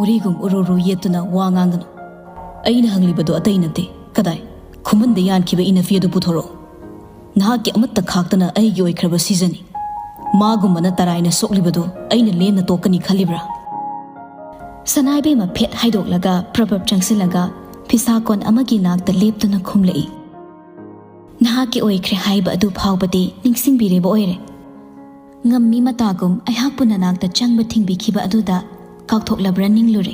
ꯎꯔꯤꯒꯨꯝ ꯎꯔꯨꯔꯨ ꯌꯦꯠꯇꯨꯅ ꯋꯥ ꯉꯥꯡꯒꯅꯨ꯫ ꯑꯩꯅ ꯍꯪꯂꯤꯕꯗꯨ ꯑꯇꯩ ꯅꯠꯇꯦ꯫ ꯀꯗꯥꯏ? ꯈꯨꯃꯟꯗ ꯌꯥꯟꯈꯤꯕ ꯏꯅꯐꯤ ꯑꯗꯨ ꯄꯨꯊꯣꯔꯛꯑꯣ꯫ ꯅꯍꯥꯛꯀꯤ ꯑꯃꯠꯇ ꯈꯥꯛꯇꯅ ꯑꯩꯒꯤ ꯑꯣꯏꯈ꯭ꯔꯕ ꯁꯤꯖꯅꯤ꯫ ꯃꯥꯒꯨꯝꯕꯅ ꯇꯔꯥꯏꯅ ꯁꯣꯛꯂꯤꯕꯗꯨ ꯑꯩꯅ ꯂꯦꯝꯅ ꯇꯣꯛꯀꯅꯤ ꯈꯜꯂꯤꯕ꯭ꯔꯥ? ꯁꯅꯥꯏꯕꯦꯝꯃ ꯐꯦꯠ ꯍꯥꯏꯗꯣꯛꯂꯒ ꯄ꯭ꯔꯕꯞ ꯆꯪꯁꯤꯜꯂꯒ ꯐꯤꯁꯥꯀꯣꯟ ꯑꯃꯒꯤ ꯅꯥꯛꯇ ꯂꯦꯞꯇꯨꯅ ꯈꯨꯝꯂꯛꯏ꯫ ꯅꯍꯥꯛꯀꯤ ꯑꯣꯏꯈ꯭ꯔꯦ ꯍꯥꯏꯕ ꯑꯗꯨ ꯐꯥꯎꯕꯗꯤ ꯅꯤꯡꯁꯤꯡꯕꯤꯔꯤꯕ ꯑꯣꯏꯔꯦ꯫ ꯉꯝꯃꯤ ꯃꯇꯥꯒꯨꯝ ꯑꯩꯍꯥꯛꯄꯨ ꯅꯅꯥꯛꯇ ꯆꯪꯕ ꯊꯤꯡꯕꯤꯈꯤꯕ ꯑꯗꯨꯗ ꯀꯥꯎꯊꯣꯛꯂꯕ꯭ꯔꯥ ꯅꯤꯡꯂꯨꯔꯦ꯫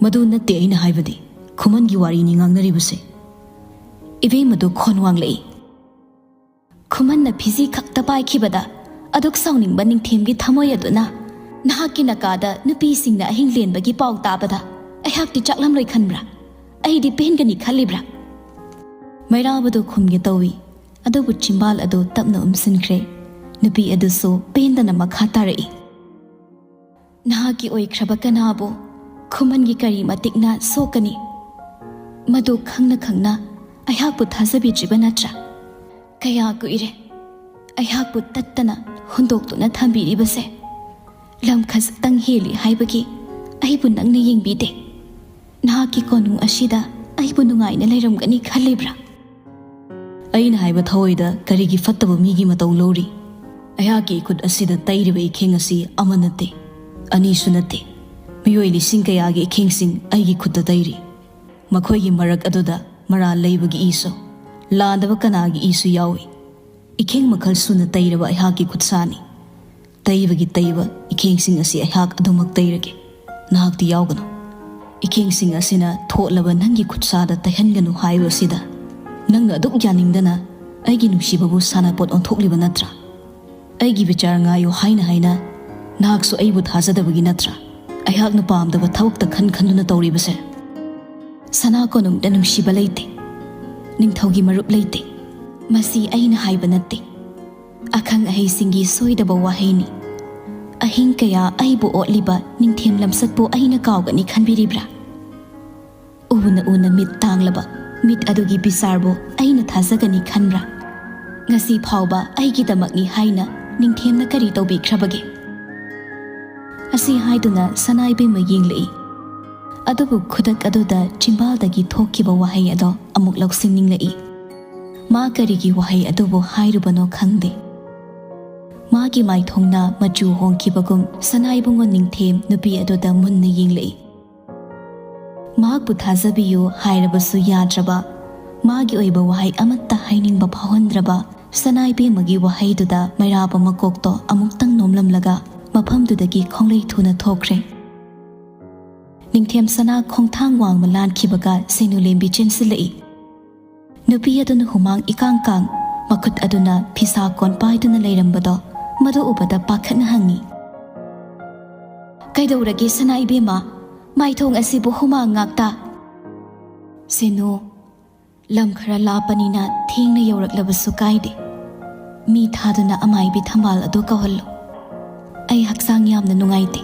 ꯃꯗꯨ ꯅꯠꯇꯦ ꯑꯩꯅ ꯍꯥꯏꯕꯗꯤ, ꯈꯨꯃꯟꯒꯤ ꯋꯥꯔꯤꯅꯤ ꯉꯥꯡꯅꯔꯤꯕꯁꯦ꯫ ꯏꯕꯦꯝꯃꯗꯨ ꯈꯣꯟ ꯋꯥꯡꯂꯛꯏ꯫ ꯈꯨꯃꯟꯅ ꯐꯤꯖꯤ ꯈꯛꯇ ꯄꯥꯏꯈꯤꯕꯗ ꯑꯗꯨꯛ ꯁꯥꯎꯅꯤꯡꯕ ꯅꯤꯡꯊꯦꯝꯒꯤ ꯊꯃꯣꯏ ꯑꯗꯨꯅ ꯅꯍꯥꯛꯀꯤ ꯅꯀꯥꯗ ꯅꯨꯄꯤꯁꯤꯡꯅ ꯑꯍꯤꯡ ꯂꯦꯟꯕꯒꯤ ꯄꯥꯎ ꯇꯥꯕꯗ ꯑꯩꯍꯥꯛꯇꯤ ꯆꯥꯛꯂꯝꯂꯣꯏ ꯈꯟꯕ꯭ꯔꯥ? ꯑꯩꯗꯤ ꯄꯦꯟꯒꯅꯤ ꯈꯜꯂꯤꯕ꯭ꯔꯥ? ꯃꯩꯔꯥꯕꯗꯨ ꯈꯨꯝꯒꯦ ꯇꯧꯏ, ꯑꯗꯨꯕꯨ ꯆꯤꯝꯕꯥꯜ ꯑꯗꯨ ꯇꯞꯅ ꯎꯝꯁꯤꯟꯈ꯭ꯔꯦ꯫ ꯅꯨꯄꯤ ꯑꯗꯨꯁꯨ ꯄꯦꯟꯗꯅ ꯃꯈꯥ ꯇꯥꯔꯛꯏ꯫ ꯅꯍꯥꯛꯀꯤ ꯑꯣꯏꯈ꯭ꯔꯕ ꯀꯅꯥꯕꯨ ꯈꯨꯃꯟꯒꯤ ꯀꯔꯤ ꯃꯇꯤꯛꯅ ꯁꯣꯛꯀꯅꯤ? ꯃꯗꯨ ꯈꯪꯅ ꯈꯪꯅ ꯑꯩꯍꯥꯛꯄꯨ ꯊꯥꯖꯕꯤꯗ꯭ꯔꯤꯕ ꯅꯠꯇ꯭ꯔꯥ? ꯀꯌꯥ ꯀꯨꯏꯔꯦ ꯑꯩꯍꯥꯛꯄꯨ ꯇꯠꯇꯅ ꯍꯨꯟꯗꯣꯛꯇꯨꯅ ꯊꯝꯕꯤꯔꯤꯕꯁꯦ꯫ ꯂꯝ ꯈꯖꯤꯛꯇꯪ ꯍꯦꯜꯂꯤ ꯍꯥꯏꯕꯒꯤ ꯑꯩꯕꯨ ꯅꯪꯅ ꯌꯦꯡꯕꯤꯗꯦ꯫ ꯅꯍꯥꯛꯀꯤ ꯀꯣꯅꯨꯡ ꯑꯁꯤꯗ ꯑꯩꯕꯨ ꯅꯨꯡꯉꯥꯏꯅ ꯂꯩꯔꯝꯒꯅꯤ ꯈꯜꯂꯤꯕ꯭ꯔꯥ? ꯑꯩꯅ ꯍꯥꯏꯕ ꯊꯑꯣꯏꯗ ꯀꯔꯤꯒꯤ ꯐꯠꯇꯕ ꯃꯤꯒꯤ ꯃꯇꯧ ꯂꯧꯔꯤ? ꯑꯩꯍꯥꯛꯀꯤ ꯏꯈꯨꯠ ꯑꯁꯤꯗ ꯇꯩꯔꯤꯕ ꯏꯈꯦꯡ ꯑꯁꯤ ꯑꯃ ꯅꯠꯇꯦ, ꯑꯅꯤꯁꯨ ꯅꯠꯇꯦ, ꯃꯤꯑꯣꯏ ꯂꯤꯁꯤꯡ ꯀꯌꯥꯒꯤ ꯏꯈꯦꯡꯁꯤꯡ ꯑꯩꯒꯤ ꯈꯨꯠꯇ ꯇꯩꯔꯤ꯫ ꯃꯈꯣꯏꯒꯤ ꯃꯔꯛ ꯑꯗꯨꯗ ꯃꯔꯥꯜ ꯂꯩꯕꯒꯤ ꯏꯁꯨ, ꯂꯥꯟꯗꯕ ꯀꯅꯥꯒꯤ ꯏꯁꯨ ꯌꯥꯎꯏ꯫ ꯏꯈꯦꯡ ꯃꯈꯜ ꯁꯨꯅ ꯇꯩꯔꯕ ꯑꯩꯍꯥꯛꯀꯤ ꯈꯨꯠꯁꯥꯅꯤ꯫ ꯇꯩꯕꯒꯤ ꯇꯩꯕ ꯏꯈꯦꯡꯁꯤꯡ ꯑꯁꯤ ꯑꯩꯍꯥꯛ ꯑꯗꯨꯃꯛ ꯇꯩꯔꯒꯦ, ꯅꯍꯥꯛꯇꯤ ꯌꯥꯎꯒꯅꯨ꯫ ꯏꯈꯦꯡꯁꯤꯡ ꯑꯁꯤꯅ ꯊꯣꯠꯂꯕ ꯅꯪꯒꯤ ꯈꯨꯠꯁꯥꯗ ꯇꯩꯍꯟꯒꯅꯨ ꯍꯥꯏꯕꯁꯤꯗ ꯅꯪꯅ ꯑꯗꯨꯛ ꯌꯥꯅꯤꯡꯗꯅ ꯑꯩꯒꯤ ꯅꯨꯡꯁꯤꯕꯕꯨ ꯁꯥꯟꯅꯄꯣꯠ ꯑꯣꯟꯊꯣꯛꯂꯤꯕ ꯅꯠꯇ꯭ꯔꯥ? ꯑꯩꯒꯤ ꯕꯤꯆꯥꯔ ꯉꯥꯏꯌꯨ ꯍꯥꯏꯅ ꯍꯥꯏꯅ ꯅꯍꯥꯛꯁꯨ ꯑꯩꯕꯨ ꯊꯥꯖꯗꯕꯒꯤ ꯅꯠꯇ꯭ꯔꯥ? ꯑꯩꯍꯥꯛꯅ ꯄꯥꯝꯗꯕ ꯊꯕꯛꯇ ꯈꯟ ꯈꯟꯗꯨꯅ ꯇꯧꯔꯤꯕꯁꯦ꯫ ꯁꯅꯥ ꯀꯣꯅꯨꯡꯗ ꯅꯨꯡꯁꯤꯕ ꯂꯩꯇꯦ, ꯅꯤꯡꯊꯧꯒꯤ ꯃꯔꯨꯞ ꯂꯩꯇꯦ꯫ ꯃꯁꯤ ꯑꯩꯅ ꯍꯥꯏꯕ ꯅꯠꯇꯦ, ꯑꯈꯪ ꯑꯍꯩꯁꯤꯡꯒꯤ ꯁꯣꯏꯗꯕ ꯋꯥꯍꯩꯅꯤ꯫ ꯑꯍꯤꯡ ꯀꯌꯥ ꯑꯩꯕꯨ ꯑꯣꯠꯂꯤꯕ ꯅꯤꯡꯊꯦꯝ ꯂꯝꯆꯠꯄꯨ ꯑꯩꯅ ꯀꯥꯎꯒꯅꯤ ꯈꯟꯕꯤꯔꯤꯕ꯭ꯔꯥ? ꯎꯅ ꯎꯅ ꯃꯤꯠ ꯇꯥꯡꯂꯕ ꯃꯤꯠ ꯑꯗꯨꯒꯤ ꯕꯤꯆꯥꯔꯕꯨ ꯑꯩꯅ ꯊꯥꯖꯒꯅꯤ ꯈꯟꯕ꯭ꯔꯥ? ꯉꯁꯤ ꯐꯥꯎꯕ ꯑꯩꯒꯤꯗꯃꯛꯅꯤ ꯍꯥꯏꯅ ꯅꯤꯡꯊꯦꯝꯅ ꯀꯔꯤ ꯇꯧꯕꯤꯈ꯭ꯔꯕꯒꯦ? ꯑꯁꯤ ꯍꯥꯏꯗꯨꯅ ꯁꯅꯥ ꯏꯕꯦꯝꯃ ꯌꯦꯡꯂꯛꯏ꯫ ꯑꯗꯨꯕꯨ ꯈꯨꯗꯛ ꯑꯗꯨꯗ ꯆꯤꯝꯕꯥꯜꯗꯒꯤ ꯊꯣꯛꯈꯤꯕ ꯋꯥꯍꯩ ꯑꯗꯣ ꯑꯃꯨꯛ ꯂꯧꯁꯤꯟꯅꯤꯡꯂꯛꯏ꯫ ꯃꯥ ꯀꯔꯤꯒꯤ ꯋꯥꯍꯩ ꯑꯗꯨꯕꯨ ꯍꯥꯏꯔꯨꯕꯅꯣ ꯈꯪꯗꯦ꯫ ꯃꯥꯒꯤ ꯃꯥꯏꯊꯣꯡꯅ ꯃꯆꯨ ꯍꯣꯡꯈꯤꯕꯒꯨꯝ ꯁꯅꯥ ꯏꯕꯨꯡꯉꯣ ꯅꯤꯡꯊꯦꯝ ꯅꯨꯄꯤ ꯑꯗꯨꯗ ꯃꯨꯟꯅ ꯌꯦꯡꯂꯛꯏ꯫ ꯃꯍꯥꯛꯄꯨ ꯊꯥꯖꯕꯤꯌꯨ ꯍꯥꯏꯔꯕꯁꯨ ꯌꯥꯗ꯭ꯔꯕ, ꯃꯥꯒꯤ ꯑꯣꯏꯕ ꯋꯥꯍꯩ ꯑꯃꯠꯇ ꯍꯥꯏꯅꯤꯡꯕ ꯐꯥꯎꯍꯟꯗ꯭ꯔꯕ ꯁꯅꯥ ꯏꯕꯦꯝꯃꯒꯤ ꯋꯥꯍꯩꯗꯨꯗ ꯃꯩꯔꯥꯕ ꯃꯀꯣꯛꯇꯣ ꯑꯃꯨꯛꯇꯪ ꯅꯣꯝꯂꯝꯂꯒ ꯃꯐꯝꯗꯨꯗꯒꯤ ꯈꯣꯡꯂꯩ ꯊꯨꯅ ꯊꯣꯛꯈ꯭ꯔꯦ꯫ ꯅꯤꯡꯊꯦꯝ ꯁꯅꯥ ꯈꯣꯡꯊꯥꯡ ꯋꯥꯡꯃ ꯂꯥꯟꯈꯤꯕꯒ ꯁꯦꯅꯨ ꯂꯦꯝꯕꯤ ꯆꯦꯟꯁꯤꯜꯂꯛꯏ꯫ ꯅꯨꯄꯤ ꯑꯗꯨꯅ ꯍꯨꯃꯥꯡ ꯏꯀꯥꯡ ꯀꯥꯡ, ꯃꯈꯨꯠ ꯑꯗꯨꯅ ꯐꯤꯁꯥ ꯀꯣꯟ ꯄꯥꯏꯗꯨꯅ ꯂꯩꯔꯝꯕꯗꯣ ꯃꯗꯨ ꯎꯕꯗ ꯄꯥꯈꯠꯅ ꯍꯪꯉꯤ, "ꯀꯩꯗꯧꯔꯒꯦ ꯁꯅꯥ ꯏꯕꯦꯝꯃ? ꯃꯥꯏꯊꯣꯡ ꯑꯁꯤꯕꯨ ꯍꯨꯃꯥꯡ ꯉꯥꯛꯇ?" "ꯁꯦꯅꯨ, ꯂꯝ ꯈꯔ ꯂꯥꯞꯄꯅꯤꯅ ꯊꯦꯡꯅ ꯌꯧꯔꯛꯂꯕꯁꯨ ꯀꯥꯏꯗꯦ꯫ ꯃꯤ ꯊꯥꯗꯨꯅ ꯑꯃꯥꯏꯕꯤ ꯊꯝꯕꯥꯜ ꯑꯗꯨ ꯀꯧꯍꯜꯂꯨ꯫ ꯑꯩ ꯍꯛꯆꯥꯡ ꯌꯥꯝꯅ ꯅꯨꯡꯉꯥꯏꯇꯦ꯫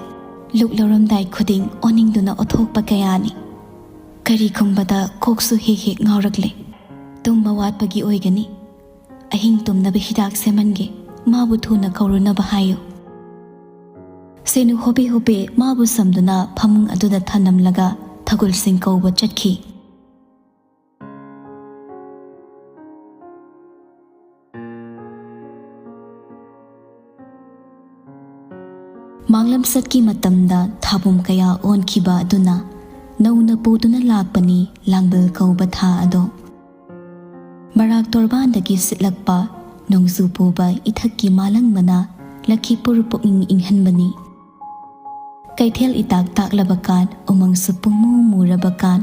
ꯂꯨꯛ ꯂꯧꯔꯝꯗꯥꯏ ꯈꯨꯗꯤꯡ ꯑꯣꯅꯤꯡꯗꯨꯅ ꯑꯣꯊꯣꯛꯄ ꯀꯌꯥꯅꯤ꯫ ꯀꯔꯤꯒꯨꯝꯕꯗ ꯀꯣꯛꯁꯨ ꯍꯦꯛ ꯍꯦꯛ ꯉꯥꯎꯔꯛꯂꯦ꯫ ꯇꯨꯝꯕ ꯋꯥꯠꯄꯒꯤ ꯑꯣꯏꯒꯅꯤ꯫ ꯑꯍꯤꯡ ꯇꯨꯝꯅꯕ ꯍꯤꯗꯥꯛ ꯁꯦꯝꯍꯟꯒꯦ꯫ ꯃꯥꯕꯨ ꯊꯨꯅ ꯀꯧꯔꯨꯅꯕ ꯍꯥꯏꯌꯨ꯫" ꯁꯦꯅꯨ ꯍꯣꯕꯦ ꯍꯣꯕꯦ ꯃꯥꯕꯨ ꯁꯝꯗꯨꯅ ꯐꯃꯨꯡ ꯑꯗꯨꯗ ꯊꯅꯝꯂꯒ ꯊꯒꯨꯜꯁꯤꯡ ꯀꯧꯕ ꯆꯠꯈꯤ꯫ ꯃꯥꯡꯂꯝꯆꯠꯀꯤ ꯃꯇꯝꯗ ꯊꯥꯕꯨꯝ ꯀꯌꯥ ꯑꯣꯟꯈꯤꯕ ꯑꯗꯨꯅ ꯅꯧꯅ ꯄꯨꯗꯨꯅ ꯂꯥꯛꯄꯅꯤ ꯂꯥꯡꯕꯜ ꯀꯧꯕ ꯊꯥ ꯑꯗꯣ꯫ ꯃꯔꯥꯛ ꯇꯣꯔꯕꯥꯟꯗꯒꯤ ꯁꯤꯠꯂꯛꯄ ꯅꯣꯡꯖꯨ ꯄꯨꯕ ꯏꯊꯛꯀꯤ ꯃꯥꯂꯪꯕꯅ ꯂꯛꯈꯤꯄꯨꯔ ꯄꯨꯛꯅꯤꯡ ꯏꯪꯍꯟꯕꯅꯤ꯫ ꯀꯩꯊꯦꯜ ꯏꯇꯥꯛ ꯇꯥꯛꯂꯕ ꯀꯥꯟ, ꯎꯃꯪꯁꯨ ꯄꯨꯡꯃꯨ ꯃꯨꯔꯕ ꯀꯥꯟ,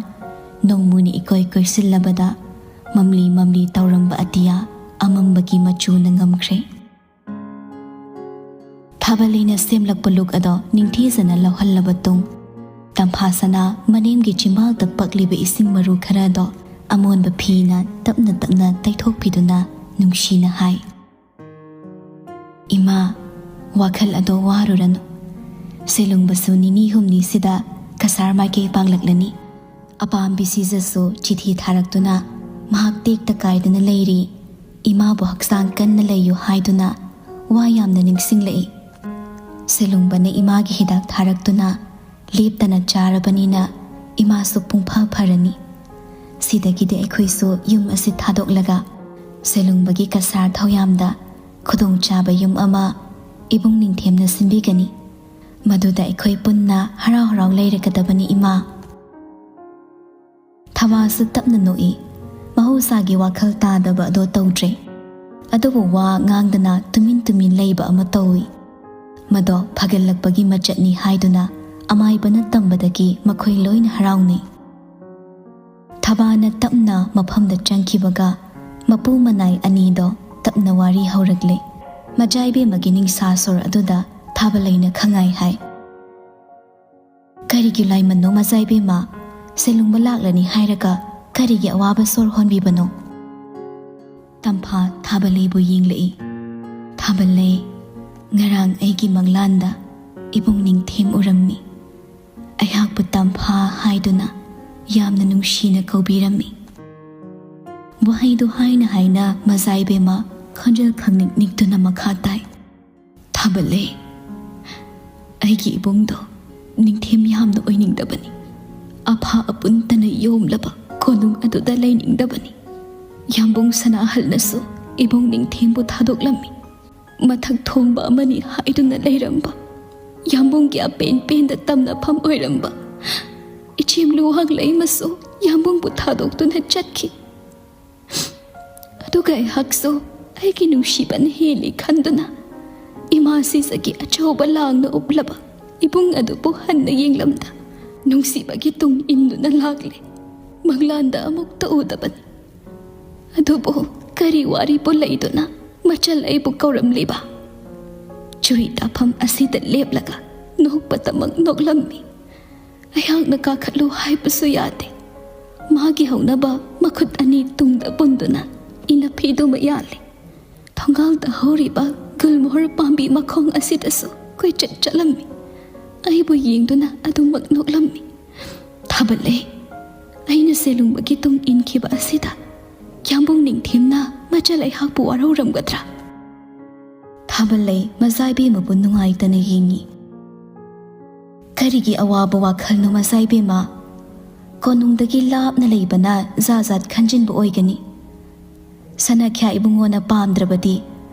ꯅꯣꯡꯃꯨꯅ ꯏꯀꯣꯏ ꯀꯣꯏꯁꯤꯜꯂꯕꯗ, ꯃꯝꯂꯤ ꯃꯝꯂꯤ ꯇꯧꯔꯝꯕ ꯑꯇꯤꯌꯥ ꯑꯃꯝꯕꯒꯤ ꯃꯆꯨꯅ ꯉꯝꯈ꯭ꯔꯦ꯫ ꯊꯥꯕꯜꯂꯤꯅ ꯁꯦꯝꯂꯛꯄ ꯂꯨꯛ ꯑꯗꯣ ꯅꯤꯡꯊꯤꯖꯅ ꯂꯧꯍꯜꯂꯕ ꯇꯨꯡ, ꯇꯝꯐꯥ ꯁꯅꯥ ꯃꯅꯦꯝꯒꯤ ꯆꯤꯝꯕꯥꯜꯗ ꯄꯛꯂꯤꯕ ꯏꯁꯤꯡ ꯃꯔꯨ ꯈꯔꯗꯣ ꯑꯃꯣꯟꯕ ꯐꯤꯅ ꯇꯞꯅ ꯇꯞꯅ ꯇꯩꯊꯣꯛꯄꯤꯗꯨꯅ ꯅꯨꯡꯁꯤꯅ ꯍꯥꯏ, "ꯏꯃꯥ, ꯋꯥꯈꯜ ꯑꯗꯣ ꯋꯥꯔꯨꯔꯅꯨ꯫ ꯁꯦꯂꯨꯡꯕꯁꯨ ꯅꯤꯅꯤ ꯍꯨꯝꯅꯤꯁꯤꯗ ꯀꯁꯥꯔ ꯃꯥꯏꯀꯩ ꯄꯥꯡꯂꯛꯂꯅꯤ꯫ ꯑꯄꯥꯝꯕꯤ ꯁꯤꯖꯁꯨ ꯆꯤꯊꯤ ꯊꯥꯔꯛꯇꯨꯅ ꯃꯍꯥꯛ ꯇꯦꯛꯇ ꯀꯥꯏꯗꯅ ꯂꯩꯔꯤ, ꯏꯃꯥꯕꯨ ꯍꯛꯆꯥꯡ ꯀꯟꯅ ꯂꯩꯌꯨ ꯍꯥꯏꯗꯨꯅ ꯋꯥ ꯌꯥꯝꯅ ꯅꯤꯡꯁꯤꯡꯂꯛꯏ꯫ ꯁꯦꯂꯨꯡꯕꯅ ꯏꯃꯥꯒꯤ ꯍꯤꯗꯥꯛ ꯊꯥꯔꯛꯇꯨꯅ ꯂꯦꯞꯇꯅ ꯆꯥꯔꯕꯅꯤꯅ ꯏꯃꯥꯁꯨ ꯄꯨꯡꯐ ꯐꯔꯅꯤ꯫ ꯁꯤꯗꯒꯤꯗꯤ ꯑꯩꯈꯣꯏꯁꯨ ꯌꯨꯝ ꯑꯁꯤ ꯊꯥꯗꯣꯛꯂꯒ ꯁꯦꯂꯨꯡꯕꯒꯤ ꯀꯁꯥꯔ ꯊꯧꯌꯥꯝꯗ ꯈꯨꯗꯣꯡꯆꯥꯕ ꯌꯨꯝ ꯑꯃ ꯏꯕꯨꯡ ꯅꯤꯡꯊꯦꯝꯅ ꯁꯤꯟꯕꯤꯒꯅꯤ꯫ ꯃꯗꯨꯗ ꯑꯩꯈꯣꯏ ꯄꯨꯟꯅ ꯍꯔꯥꯎ ꯍꯔꯥꯎ ꯂꯩꯔꯒꯗꯕꯅꯤ ꯏꯃꯥ꯫ ꯊꯕꯥꯁꯨ ꯇꯞꯅ ꯅꯣꯛꯏ꯫ ꯃꯍꯧꯁꯥꯒꯤ ꯋꯥꯈꯜ ꯇꯥꯗꯕ ꯑꯗꯣ ꯇꯧꯗ꯭ꯔꯦ꯫ ꯑꯗꯨꯕꯨ ꯋꯥ ꯉꯥꯡꯗꯅ ꯇꯨꯃꯤꯟ ꯇꯨꯃꯤꯟ ꯂꯩꯕ ꯑꯃ ꯇꯧꯏ꯫ ꯃꯗꯣ ꯐꯒꯠꯂꯛꯄꯒꯤ ꯃꯆꯠꯅꯤ ꯍꯥꯏꯗꯨꯅ ꯑꯃꯥꯏꯕꯅ ꯇꯝꯕꯗꯒꯤ ꯃꯈꯣꯏ ꯂꯣꯏꯅ ꯍꯔꯥꯎꯅꯩ꯫ ꯊꯕꯥꯅ ꯇꯞꯅ ꯃꯐꯝꯗ ꯆꯪꯈꯤꯕꯒ ꯃꯄꯨ ꯃꯅꯥꯏ ꯑꯅꯤꯗꯣ ꯇꯞꯅ ꯋꯥꯔꯤ ꯍꯧꯔꯛꯂꯦ꯫ ꯃꯖꯥꯏꯕꯦꯝꯃꯒꯤ ꯅꯤꯡꯁꯥ ꯁꯣꯔ ꯑꯗꯨꯗ ꯊꯥꯕꯂꯩꯅ ꯈꯪꯉꯥꯏ ꯍꯥꯏ꯫ "ꯀꯔꯤꯒꯤ ꯂꯥꯏꯃꯟꯅꯣ ꯃꯖꯥꯏꯕꯦꯝꯃ? ꯁꯦꯂꯨꯡꯕ ꯂꯥꯛꯂꯅꯤ ꯍꯥꯏꯔꯒ ꯀꯔꯤꯒꯤ ꯑꯋꯥꯕ ꯁꯣꯔ ꯍꯣꯟꯕꯤꯕꯅꯣ?" ꯇꯝꯐꯥ ꯊꯥꯕꯂꯩꯕꯨ ꯌꯦꯡꯂꯛꯏ꯫ "ꯊꯥꯕꯂꯩ, ꯉꯔꯥꯡ ꯑꯩꯒꯤ ꯃꯪꯂꯥꯟꯗ ꯏꯕꯨꯡ ꯅꯤꯡꯊꯦꯝ ꯎꯔꯝꯃꯤ꯫ ꯑꯩꯍꯥꯛꯄꯨ ꯇꯝꯐꯥ ꯍꯥꯏꯗꯨꯅ ꯌꯥꯝꯅ ꯅꯨꯡꯁꯤꯅ ꯀꯧꯕꯤꯔꯝꯃꯤ꯫" ꯋꯥꯍꯩꯗꯨ ꯍꯥꯏꯅ ꯍꯥꯏꯅ ꯃꯖꯥꯏꯕꯦꯝꯃ ꯈꯣꯟꯖꯦꯜ ꯈꯪꯅꯤꯛ ꯅꯤꯛꯇꯨꯅ ꯃꯈꯥ ꯇꯥꯏ꯫ "ꯊꯥꯕꯂꯩ, ꯑꯩꯒꯤ ꯏꯕꯨꯡꯗꯣ ꯅꯤꯡꯊꯦꯝ ꯌꯥꯝꯅ ꯑꯣꯏꯅꯤꯡꯗꯕꯅꯤ꯫ ꯑꯐꯥ ꯑꯄꯨꯟꯇꯅ ꯌꯣꯝꯂꯕ ꯀꯣꯅꯨꯡ ꯑꯗꯨꯗ ꯂꯩꯅꯤꯡꯗꯕꯅꯤ꯫ ꯌꯥꯝꯕꯨꯡ ꯁꯅꯥꯍꯜꯅꯁꯨ ꯏꯕꯨꯡ ꯅꯤꯡꯊꯦꯝꯕꯨ ꯊꯥꯗꯣꯛꯂꯝꯃꯤ꯫ ꯃꯊꯛ ꯊꯣꯡꯕ ꯑꯃꯅꯤ ꯍꯥꯏꯗꯨꯅ ꯂꯩꯔꯝꯕ, ꯌꯥꯝꯕꯨꯡꯒꯤ ꯑꯄꯦꯟ ꯄꯦꯟꯗ ꯇꯝꯅꯐꯝ ꯑꯣꯏꯔꯝꯕ ꯏꯆꯦꯝ ꯂꯨꯋꯥꯡꯂꯩꯃꯁꯨ ꯌꯥꯝꯕꯨꯡꯕꯨ ꯊꯥꯗꯣꯛꯇꯨꯅ ꯆꯠꯈꯤ꯫ ꯑꯗꯨꯒ ꯑꯩꯍꯥꯛꯁꯨ ꯑꯩꯒꯤ ꯅꯨꯡꯁꯤꯕꯅ ꯍꯦꯜꯂꯤ ꯈꯟꯗꯨꯅ ꯏꯃꯥ ꯁꯤꯖꯒꯤ ꯑꯆꯧꯕ ꯂꯥꯡꯅ ꯎꯞꯂꯕ ꯏꯕꯨꯡ ꯑꯗꯨꯕꯨ ꯍꯟꯅ ꯌꯦꯡꯂꯝꯗ ꯅꯨꯡꯁꯤꯕꯒꯤ ꯇꯨꯡ ꯏꯟꯗꯨꯅ ꯂꯥꯛꯂꯦ꯫ ꯃꯪꯂꯥꯟꯗ ꯑꯃꯨꯛꯇ ꯎꯗꯕꯅꯤ꯫ ꯑꯗꯨꯕꯨ ꯀꯔꯤ ꯋꯥꯔꯤꯕꯨ ꯂꯩꯗꯨꯅ ꯃꯆꯜ ꯑꯩꯕꯨ ꯀꯧꯔꯝꯂꯤꯕ?" ꯆꯨꯔꯤ ꯇꯥꯐꯝ ꯑꯁꯤꯗ ꯂꯦꯞꯂꯒ ꯅꯣꯛꯄꯇꯃꯛ ꯅꯣꯛꯂꯝꯃꯤ꯫ ꯑꯩꯍꯥꯛꯅ ꯀꯥꯈꯠꯂꯨ ꯍꯥꯏꯕꯁꯨ ꯌꯥꯗꯦ꯫ ꯃꯥꯒꯤ ꯍꯧꯅꯕ ꯃꯈꯨꯠ ꯑꯅꯤ ꯇꯨꯡꯗ ꯄꯨꯟꯗꯨꯅ ꯏꯅꯐꯤꯗꯨꯃ ꯌꯥꯜꯂꯤ꯫ ꯊꯣꯡꯒꯥꯜꯗ ꯍꯧꯔꯤꯕ ꯒꯨꯜꯃꯣꯍꯣꯔ ꯄꯥꯝꯕꯤ ꯃꯈꯣꯡ ꯑꯁꯤꯗꯁꯨ ꯀꯣꯏꯆꯠ ꯆꯠꯂꯝꯃꯤ꯫ ꯑꯩꯕꯨ ꯌꯦꯡꯗꯨꯅ ꯑꯗꯨꯃꯛ ꯅꯣꯛꯂꯝꯃꯤ꯫ ꯊꯥꯕꯜꯂꯩ, ꯑꯩꯅ ꯁꯦꯂꯨꯡꯕꯒꯤ ꯇꯨꯡ ꯏꯟꯈꯤꯕ ꯑꯁꯤꯗ ꯌꯥꯝꯕꯨꯡ ꯅꯤꯡꯊꯦꯝꯅ ꯃꯆꯜ ꯑꯩꯍꯥꯛꯄꯨ ꯋꯥꯔꯧꯔꯝꯒꯗ꯭ꯔꯥ? ꯊꯥꯕꯜꯂꯩ ꯃꯖꯥ ꯏꯕꯦꯝꯃꯕꯨ ꯅꯨꯡꯉꯥꯏꯇꯅ ꯌꯦꯡꯉꯤ꯫ ꯀꯔꯤꯒꯤ ꯑꯋꯥꯕ ꯋꯥꯈꯜꯅꯣ ꯃꯖꯥ ꯏꯕꯦꯝꯃ? ꯀꯣꯅꯨꯡꯗꯒꯤ ꯂꯥꯞꯅ ꯂꯩꯕꯅ ꯖꯥ ꯖꯥꯠ ꯈꯟꯖꯤꯟꯕ ꯑꯣꯏꯒꯅꯤ꯫ ꯁꯅꯥꯈ꯭ꯌꯥ ꯏꯕꯨꯡꯉꯣꯅ ꯄꯥꯝꯗ꯭ꯔꯕꯗꯤ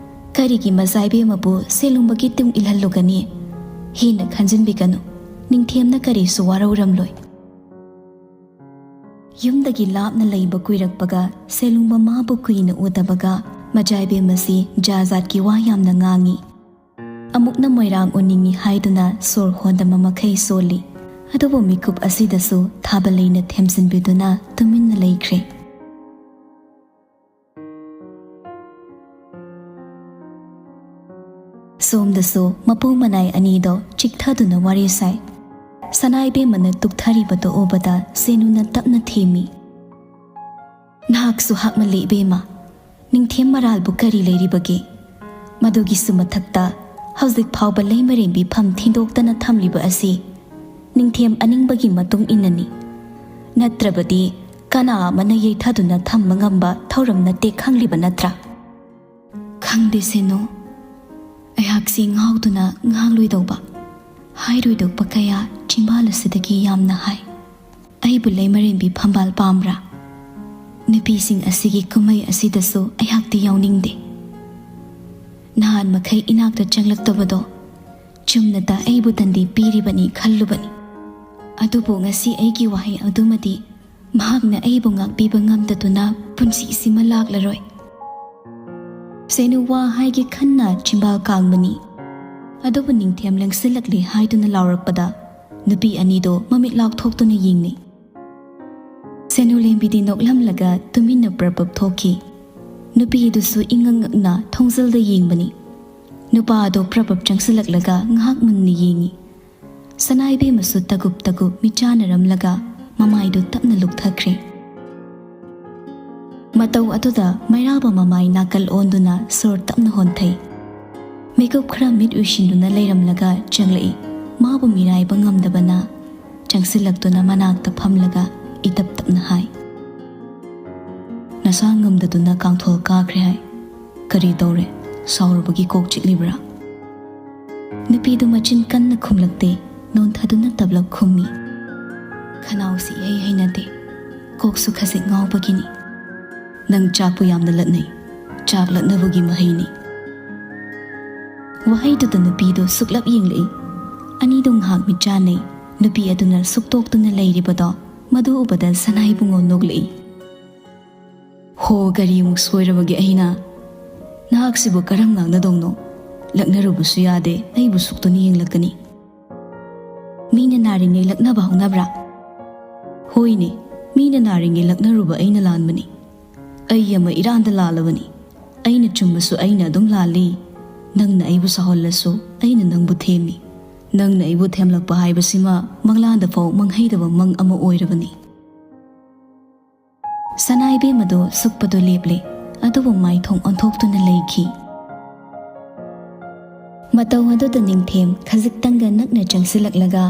ꯀꯔꯤꯒꯤ ꯃꯖꯥ ꯏꯕꯦꯝꯃꯕꯨ ꯁꯦꯂꯨꯡꯕꯒꯤ ꯇꯨꯡ ꯏꯜꯍꯜꯂꯨꯒꯅꯤ? ꯍꯦꯟꯅ ꯈꯟꯖꯤꯟꯕꯤꯒꯅꯨ, ꯅꯤꯡꯊꯦꯝꯅ ꯀꯔꯤꯁꯨ ꯋꯥꯔꯧꯔꯝꯂꯣꯏ꯫ ꯌꯨꯝꯗꯒꯤ ꯂꯥꯞꯅ ꯂꯩꯕ ꯀꯨꯏꯔꯛꯄꯒ ꯁꯦꯂꯨꯡꯕ ꯃꯥꯕꯨ ꯀꯨꯏꯅ ꯎꯗꯕꯒ ꯃꯖꯥ ꯏꯕꯦꯝꯃꯁꯤ ꯖꯥ ꯖꯥꯠꯀꯤ ꯋꯥ ꯌꯥꯝꯅ ꯉꯥꯡꯉꯤ꯫ ꯑꯃꯨꯛꯅ ꯃꯣꯏꯔꯥꯡ ꯎꯅꯤꯡꯉꯤ ꯍꯥꯏꯗꯨꯅ ꯁꯣꯔ ꯍꯣꯟꯗꯕ ꯃꯈꯩ ꯁꯣꯜꯂꯤ꯫ ꯑꯗꯨꯕꯨ ꯃꯤꯀꯨꯞ ꯑꯁꯤꯗꯁꯨ ꯊꯥꯕꯜꯂꯩꯅ ꯊꯦꯝꯖꯤꯟꯕꯤꯗꯨꯅ ꯇꯨꯃꯤꯟꯅ ꯂꯩꯈ꯭ꯔꯦ꯫ ꯁꯣꯝꯗꯁꯨ ꯃꯄꯨ ꯃꯅꯥꯏ ꯑꯅꯤꯗꯣ ꯆꯤꯛꯊꯗꯨꯅ ꯋꯥꯔꯤ ꯁꯥꯏ꯫ ꯁꯅꯥ ꯏꯕꯦꯝꯃꯅ ꯇꯨꯛꯊꯔꯤꯕꯗꯣ ꯎꯕꯗ ꯁꯦꯅꯨꯅ ꯇꯞꯅ ꯊꯦꯝꯃꯤ꯫ "ꯅꯍꯥꯛꯁꯨ ꯍꯥꯞꯃꯜꯂꯤ ꯏꯕꯦꯝꯃ꯫ ꯅꯤꯡꯊꯦꯝ ꯃꯔꯥꯜꯕꯨ ꯀꯔꯤ ꯂꯩꯔꯤꯕꯒꯦ? ꯃꯗꯨꯒꯤꯁꯨ ꯃꯊꯛꯇ ꯍꯧꯖꯤꯛ ꯐꯥꯎꯕ ꯂꯩꯃꯔꯦꯟꯕꯤ ꯐꯝ ꯊꯤꯟꯗꯣꯛꯇꯅ ꯊꯝꯂꯤꯕ ꯑꯁꯤ ꯅꯤꯡꯊꯦꯝ ꯑꯅꯤꯡꯕꯒꯤ ꯃꯇꯨꯡ ꯏꯟꯅꯅꯤ꯫ ꯅꯠꯇ꯭ꯔꯕꯗꯤ ꯀꯅꯥ ꯑꯃꯅ ꯌꯩꯊꯗꯨꯅ ꯊꯝꯕ ꯉꯝꯕ ꯊꯧꯔꯝ ꯅꯠꯇꯦ, ꯈꯪꯂꯤꯕ ꯅꯠꯇ꯭ꯔꯥ?" "ꯈꯪꯗꯦ ꯁꯦꯅꯨ, ꯑꯩꯍꯥꯛꯁꯤ ꯉꯥꯎꯗꯨꯅ ꯉꯥꯡꯂꯣꯏꯗꯧꯕ, ꯍꯥꯏꯔꯣꯏꯗꯧꯕ ꯀꯌꯥ ꯆꯤꯝꯕꯥꯜ ꯑꯁꯤꯗꯒꯤ ꯌꯥꯝꯅ ꯍꯥꯏ꯫ ꯑꯩꯕꯨ ꯂꯩꯃꯔꯦꯟꯕꯤ ꯐꯝꯕꯥꯜ ꯄꯥꯝꯕ꯭ꯔꯥ? ꯅꯨꯄꯤꯁꯤꯡ ꯑꯁꯤꯒꯤ ꯀꯨꯝꯍꯩ ꯑꯁꯤꯗꯁꯨ ꯑꯩꯍꯥꯛꯇꯤ ꯌꯥꯎꯅꯤꯡꯗꯦ꯫ ꯅꯍꯥꯟ ꯃꯈꯩ ꯏꯅꯥꯛꯇ ꯆꯪꯂꯛꯇꯕꯗꯣ ꯆꯨꯝꯅꯇ ꯑꯩꯕꯨ ꯇꯟꯗꯤ ꯄꯤꯔꯤꯕꯅꯤ ꯈꯜꯂꯨꯕꯅꯤ꯫ ꯑꯗꯨꯕꯨ ꯉꯁꯤ ꯑꯩꯒꯤ ꯋꯥꯍꯩ ꯑꯗꯨꯃꯗꯤ ꯃꯍꯥꯛꯅ ꯑꯩꯕꯨ ꯉꯥꯛꯄꯤꯕ ꯉꯝꯗꯗꯨꯅ ꯄꯨꯟꯁꯤꯁꯤꯃ ꯂꯥꯛꯂꯔꯣꯏ꯫" ꯁꯦꯅꯨ ꯋꯥ ꯍꯥꯏꯒꯦ ꯈꯟꯅ ꯆꯤꯝꯕꯥꯜ ꯀꯥꯡꯕꯅꯤ꯫ ꯑꯗꯨꯕꯨ ꯅꯤꯡꯊꯦꯝ ꯂꯦꯡꯁꯤꯜꯂꯛꯂꯦ ꯍꯥꯏꯗꯨꯅ ꯂꯥꯎꯔꯛꯄꯗ ꯅꯨꯄꯤ ꯑꯅꯤꯗꯣ ꯃꯃꯤꯠ ꯂꯥꯎꯊꯣꯛꯇꯨꯅ ꯌꯦꯡꯅꯩ꯫ ꯁꯦꯅꯨ ꯂꯦꯝꯕꯤꯗꯤ ꯅꯣꯛꯂꯝꯂꯒ ꯇꯨꯃꯤꯟꯅ ꯄ꯭ꯔꯄꯞ ꯊꯣꯛꯈꯤ꯫ ꯅꯨꯄꯤ ꯑꯗꯨꯁꯨ ꯏꯉꯛ ꯉꯛꯅ ꯊꯣꯡꯖꯜꯗ ꯌꯦꯡꯕꯅꯤ꯫ ꯅꯨꯄꯥ ꯑꯗꯣ ꯄ꯭ꯔꯄꯞ ꯆꯪꯁꯤꯜꯂꯛꯂꯒ ꯉꯥꯏꯍꯥꯛ ꯃꯨꯟꯅ ꯌꯦꯡꯉꯤ꯫ ꯁꯅꯥ ꯏꯕꯦꯝꯃꯁꯨ ꯇꯒꯨꯞ ꯇꯒꯨꯞ ꯃꯤꯠ ꯆꯥꯟꯅꯔꯝꯂꯒ ꯃꯃꯥꯏꯗꯨ ꯇꯞꯅ ꯂꯨꯛꯊꯈ꯭ꯔꯦ꯫ ꯃꯇꯧ ꯑꯗꯨꯗ ꯃꯩꯔꯥꯕ ꯃꯃꯥꯏ ꯅꯥꯀꯜ ꯑꯣꯟꯗꯨꯅ ꯁꯣꯔ ꯇꯞꯅ ꯍꯣꯟꯊꯩ꯫ ꯃꯤꯀꯨꯞ ꯈꯔ ꯃꯤꯠ ꯎꯏꯁꯤꯟꯗꯨꯅ ꯂꯩꯔꯝꯂꯒ ꯆꯪꯂꯛꯏ꯫ ꯃꯥꯕꯨ ꯃꯤꯔꯥꯏꯕ ꯉꯝꯗꯕꯅ ꯆꯪꯁꯤꯜꯂꯛꯇꯨꯅ ꯃꯅꯥꯛꯇ ꯐꯝꯂꯒ ꯏꯇꯞ ꯇꯞꯅ ꯍꯥꯏ, "ꯅꯁꯥ ꯉꯝꯗꯗꯨꯅ ꯀꯥꯡꯊꯣꯜ ꯀꯥꯈ꯭ꯔꯦ ꯍꯥꯏ꯫ ꯀꯔꯤ ꯇꯧꯔꯦ? ꯁꯥꯎꯔꯨꯕꯒꯤ ꯀꯣꯛ ꯆꯤꯛꯂꯤꯕ꯭ꯔꯥ?" ꯅꯨꯄꯤꯗꯨ ꯃꯆꯤꯟ ꯀꯟꯅ ꯈꯨꯝꯂꯛꯇꯦ, ꯅꯣꯟꯊꯗꯨꯅ ꯇꯞꯂꯞ ꯈꯨꯝꯃꯤ꯫ "ꯈꯅꯥꯎꯁꯤ ꯏꯍꯩ ꯍꯩꯅꯗꯦ, ꯀꯣꯛꯁꯨ ꯈꯖꯤꯛ ꯉꯥꯎꯕꯒꯤꯅꯤ꯫ ꯅꯪ ꯆꯥꯛꯄꯨ ꯌꯥꯝꯅ ꯂꯠꯅꯩ, ꯆꯥꯛ ꯂꯠꯅꯕꯒꯤ ꯃꯍꯩꯅꯤ꯫" ꯋꯥꯍꯩꯗꯨꯗ ꯅꯨꯄꯤꯗꯨ ꯁꯨꯛꯂꯞ ꯌꯦꯡꯂꯛꯏ꯫ ꯑꯅꯤꯗꯨ ꯉꯥꯏꯍꯥꯛ ꯃꯤꯠ ꯆꯥꯟꯅꯩ꯫ ꯅꯨꯄꯤ ꯑꯗꯨꯅ ꯁꯨꯛꯇꯣꯛꯇꯨꯅ ꯂꯩꯔꯤꯕꯗꯣ ꯃꯗꯨ ꯎꯕꯗ ꯁꯅꯥ ꯏꯕꯨꯡꯉꯣ ꯅꯣꯛꯂꯛꯏ꯫ "ꯍꯣ, ꯀꯔꯤꯃꯨꯛ ꯁꯣꯏꯔꯕꯒꯦ ꯑꯩꯅ? ꯅꯍꯥꯛꯁꯤꯕꯨ ꯀꯔꯝ ꯉꯥꯡꯅꯗꯧꯅꯣ? ꯂꯛꯅꯔꯨꯕꯁꯨ ꯌꯥꯗꯦ, ꯑꯩꯕꯨ ꯁꯨꯛꯇꯨꯅ ꯌꯦꯡꯂꯛꯀꯅꯤ꯫ ꯃꯤꯅ ꯅꯥꯔꯤꯉꯩ ꯂꯛꯅꯕ ꯍꯧꯅꯕ꯭ꯔꯥ? ꯍꯣꯏꯅꯦ, ꯃꯤꯅ ꯅꯥꯔꯤꯉꯩ ꯂꯛꯅꯔꯨꯕ ꯑꯩꯅ ꯂꯥꯟꯕꯅꯤ꯫ ꯑꯩ ꯑꯃ ꯏꯔꯥꯟꯗ ꯂꯥꯜꯂꯕꯅꯤ꯫ ꯑꯩꯅ ꯆꯨꯝꯕꯁꯨ ꯑꯩꯅ ꯑꯗꯨꯝ ꯂꯥꯜꯂꯤ꯫ ꯅꯪꯅ ꯑꯩꯕꯨ ꯁꯥꯎꯍꯜꯂꯁꯨ ꯑꯩꯅ ꯅꯪꯕꯨ ꯊꯦꯝꯃꯤ꯫ ꯅꯪꯅ ꯑꯩꯕꯨ ꯊꯦꯝꯂꯛꯄ ꯍꯥꯏꯕꯁꯤꯃ ꯃꯪꯂꯥꯟꯗ ꯐꯥꯎ ꯃꯪꯍꯩꯗꯕ ꯃꯪ ꯑꯃ ꯑꯣꯏꯔꯕꯅꯤ꯫" ꯁꯅꯥ ꯏꯕꯦꯝꯃꯗꯨ ꯁꯨꯛꯄꯗꯨ ꯂꯦꯞꯂꯦ, ꯑꯗꯨꯕꯨ ꯃꯥꯏꯊꯣꯡ ꯑꯣꯟꯊꯣꯛꯇꯨꯅ ꯂꯩꯈꯤ꯫ ꯃꯇꯧ ꯑꯗꯨꯗ ꯅꯤꯡꯊꯦꯝ ꯈꯖꯤꯛꯇꯪꯒ ꯅꯛꯅ ꯆꯪꯁꯤꯜꯂꯛꯂꯒ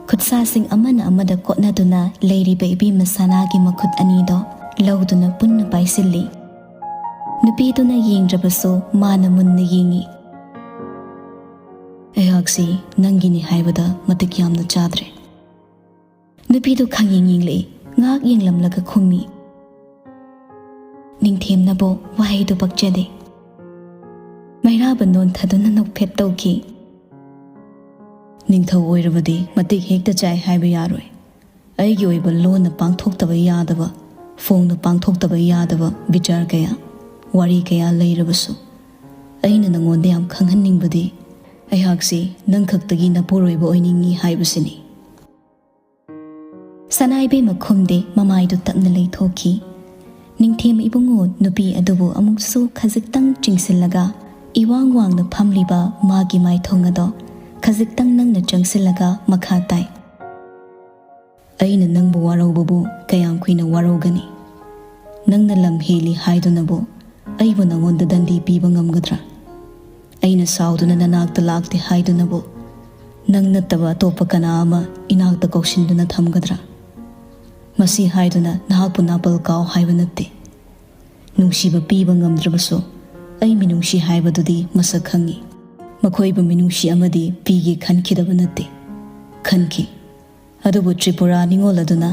ꯈꯨꯠꯁꯥꯁꯤꯡ ꯑꯃꯅ ꯑꯃꯗ ꯀꯣꯠꯅꯗꯨꯅ ꯂꯩꯔꯤꯕ ꯏꯕꯦꯝꯃ ꯁꯅꯥꯒꯤ ꯃꯈꯨꯠ ꯑꯅꯤꯗꯣ ꯂꯧꯗꯨꯅ ꯄꯨꯟꯅ ꯄꯥꯏꯁꯤꯜꯂꯤ꯫ ꯅꯨꯄꯤꯗꯨꯅ ꯌꯦꯡꯗ꯭ꯔꯕꯁꯨ ꯃꯥꯅ ꯃꯨꯟꯅ ꯌꯦꯡꯉꯤ꯫ "ꯑꯩꯍꯥꯛꯁꯤ ꯅꯪꯒꯤꯅꯤ ꯍꯥꯏꯕꯗ ꯃꯇꯤꯛ ꯌꯥꯝꯅ ꯆꯥꯗ꯭ꯔꯦ꯫" ꯅꯨꯄꯤꯗꯨ ꯈꯪꯌꯦꯡ ꯌꯦꯡꯂꯛꯏ, ꯉꯥꯏꯍꯥꯛ ꯌꯦꯡꯂꯝꯂꯒ ꯈꯨꯝꯃꯤ꯫ ꯅꯤꯡꯊꯦꯝꯅꯕꯨ ꯋꯥꯍꯩꯗꯨ ꯄꯛꯆꯗꯦ꯫ ꯃꯩꯔꯥꯕ ꯅꯣꯟꯊꯗꯨꯅ ꯅꯣꯛꯐꯦꯠ ꯇꯧꯈꯤ꯫ "ꯅꯤꯡꯊꯧ ꯑꯣꯏꯔꯕꯗꯤ ꯃꯇꯤꯛ ꯍꯦꯛꯇ ꯆꯥꯏ ꯍꯥꯏꯕ ꯌꯥꯔꯣꯏ꯫ ꯑꯩꯒꯤ ꯑꯣꯏꯕ ꯂꯣꯟꯅ ꯄꯥꯡꯊꯣꯛꯇꯕ ꯌꯥꯗꯕ, ꯐꯣꯡꯅ ꯄꯥꯡꯊꯣꯛꯇꯕ ꯌꯥꯗꯕ ꯕꯤꯆꯥꯔ ꯀꯌꯥ, ꯋꯥꯔꯤ ꯀꯌꯥ ꯂꯩꯔꯕꯁꯨ, ꯑꯩꯅ ꯅꯉꯣꯟꯗ ꯌꯥꯝ ꯈꯪꯍꯟꯅꯤꯡꯕꯗꯤ ꯑꯩꯍꯥꯛꯁꯤ ꯅꯪ ꯈꯛꯇꯒꯤ ꯅꯄꯨꯔꯣꯏꯕ ꯑꯣꯏꯅꯤꯡꯏ ꯍꯥꯏꯕꯁꯤꯅꯤ꯫" ꯁꯅꯥ ꯏꯕꯦꯝꯃ ꯈꯨꯝꯗꯦ, ꯃꯃꯥꯏꯗꯨ ꯇꯞꯅ ꯂꯩꯊꯣꯛꯈꯤ꯫ ꯅꯤꯡꯊꯦꯝ ꯏꯕꯨꯡꯉꯣ ꯅꯨꯄꯤ ꯑꯗꯨꯕꯨ ꯑꯃꯨꯛꯁꯨ ꯈꯖꯤꯛꯇꯪ ꯆꯤꯡꯁꯤꯜꯂꯒ ꯏꯋꯥꯡ ꯋꯥꯡꯅ ꯐꯝꯂꯤꯕ ꯃꯥꯒꯤ ꯃꯥꯏꯊꯣꯡ ꯑꯗꯣ ꯈꯖꯤꯛꯇꯪ ꯅꯪꯅ ꯆꯪꯁꯤꯜꯂꯒ ꯃꯈꯥ ꯇꯥꯏ꯫ "ꯑꯩꯅ ꯅꯪꯕꯨ ꯋꯥꯔꯧꯕꯕꯨ ꯀꯌꯥꯝ ꯀꯨꯏꯅ ꯋꯥꯔꯧꯒꯅꯤ? ꯅꯪꯅ ꯂꯝ ꯍꯦꯜꯂꯤ ꯍꯥꯏꯗꯨꯅꯕꯨ ꯑꯩꯕꯨ ꯅꯉꯣꯟꯗ ꯗꯟꯗꯤ ꯄꯤꯕ ꯉꯝꯒꯗ꯭ꯔꯥ? ꯑꯩꯅ ꯁꯥꯎꯗꯨꯅ ꯅꯅꯥꯛꯇ ꯂꯥꯛꯇꯦ ꯍꯥꯏꯗꯨꯅꯕꯨ ꯅꯪ ꯅꯠꯇꯕ ꯑꯇꯣꯞꯄ ꯀꯅꯥ ꯑꯃ ꯏꯅꯥꯛꯇ ꯀꯧꯁꯤꯟꯗꯨꯅ ꯊꯝꯒꯗ꯭ꯔꯥ? ꯃꯁꯤ ꯍꯥꯏꯗꯨꯅ ꯅꯍꯥꯛꯄꯨ ꯅꯥꯄꯜ ꯀꯥꯎ ꯍꯥꯏꯕ ꯅꯠꯇꯦ꯫ ꯅꯨꯡꯁꯤꯕ ꯄꯤꯕ ꯉꯝꯗ꯭ꯔꯕꯁꯨ ꯑꯩ ꯃꯤꯅꯨꯡꯁꯤ ꯍꯥꯏꯕꯗꯨꯗꯤ ꯃꯁꯛ ꯈꯪꯉꯤ꯫ ꯃꯈꯣꯏꯕꯨ ꯃꯤꯅꯨꯡꯁꯤ ꯑꯃꯗꯤ ꯄꯤꯒꯦ ꯈꯟꯈꯤꯗꯕ ꯅꯠꯇꯦ, ꯈꯟꯈꯤ꯫ ꯑꯗꯨꯕꯨ ꯇ꯭ꯔꯤꯄꯨꯔꯥ ꯅꯤꯉꯣꯜ ꯑꯗꯨꯅ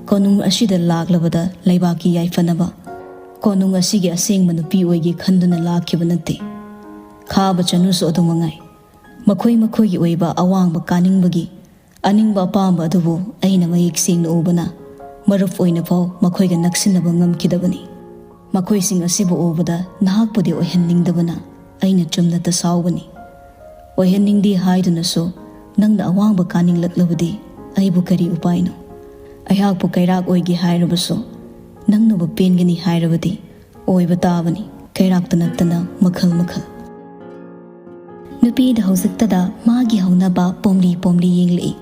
ꯀꯣꯅꯨꯡ ꯑꯁꯤꯗ ꯂꯥꯛꯂꯕꯗ ꯂꯩꯕꯥꯛꯀꯤ ꯌꯥꯏꯐꯅꯕ, ꯀꯣꯅꯨꯡ ꯑꯁꯤꯒꯤ ꯑꯁꯦꯡꯕ ꯅꯨꯄꯤ ꯑꯣꯏꯒꯦ ꯈꯟꯗꯨꯅ ꯂꯥꯛꯈꯤꯕ ꯅꯠꯇꯦ꯫ ꯈꯥꯕ ꯆꯅꯨꯁꯨ ꯑꯗꯨ ꯃꯉꯥꯏ꯫ ꯃꯈꯣꯏ ꯃꯈꯣꯏꯒꯤ ꯑꯣꯏꯕ ꯑꯋꯥꯡꯕ ꯀꯥꯅꯤꯡꯕꯒꯤ ꯑꯅꯤꯡꯕ ꯑꯄꯥꯝꯕ ꯑꯗꯨꯕꯨ ꯑꯩꯅ ꯃꯌꯦꯛ ꯁꯦꯡꯅ ꯎꯕꯅ ꯃꯔꯨꯞ ꯑꯣꯏꯅ ꯐꯥꯎ ꯃꯈꯣꯏꯒ ꯅꯛꯁꯤꯟꯅꯕ ꯉꯝꯈꯤꯗꯕꯅꯤ꯫ ꯃꯈꯣꯏꯁꯤꯡ ꯑꯁꯤꯕꯨ ꯎꯕꯗ ꯅꯍꯥꯛꯄꯨꯗꯤ ꯑꯣꯏꯍꯟꯅꯤꯡꯗꯕꯅ ꯑꯩꯅ ꯆꯨꯝꯅꯇ ꯁꯥꯎꯕꯅꯤ꯫ ꯑꯣꯏꯍꯟꯅꯤꯡꯗꯦ ꯍꯥꯏꯗꯨꯅꯁꯨ ꯅꯪꯅ ꯑꯋꯥꯡꯕ ꯀꯥꯅꯤꯡꯂꯛꯂꯕꯗꯤ ꯑꯩꯕꯨ ꯀꯔꯤ ꯎꯄꯥꯏꯅꯣ? ꯑꯩꯍꯥꯛꯄꯨ ꯀꯩꯔꯥꯛ ꯑꯣꯏꯒꯦ ꯍꯥꯏꯔꯕꯁꯨ, ꯅꯪꯅꯕꯨ ꯄꯦꯟꯒꯅꯤ ꯍꯥꯏꯔꯕꯗꯤ ꯑꯣꯏꯕ ꯇꯥꯕꯅꯤ, ꯀꯩꯔꯥꯛꯇ ꯅꯠꯇꯅ ꯃꯈꯜ ꯃꯈꯜ꯫ ꯅꯨꯄꯤꯗ ꯍꯧꯖꯤꯛꯇꯗ ꯃꯥꯒꯤ ꯍꯧꯅꯕ ꯄꯣꯝꯂꯤ ꯄꯣꯝꯂꯤ ꯌꯦꯡꯂꯛꯏ꯫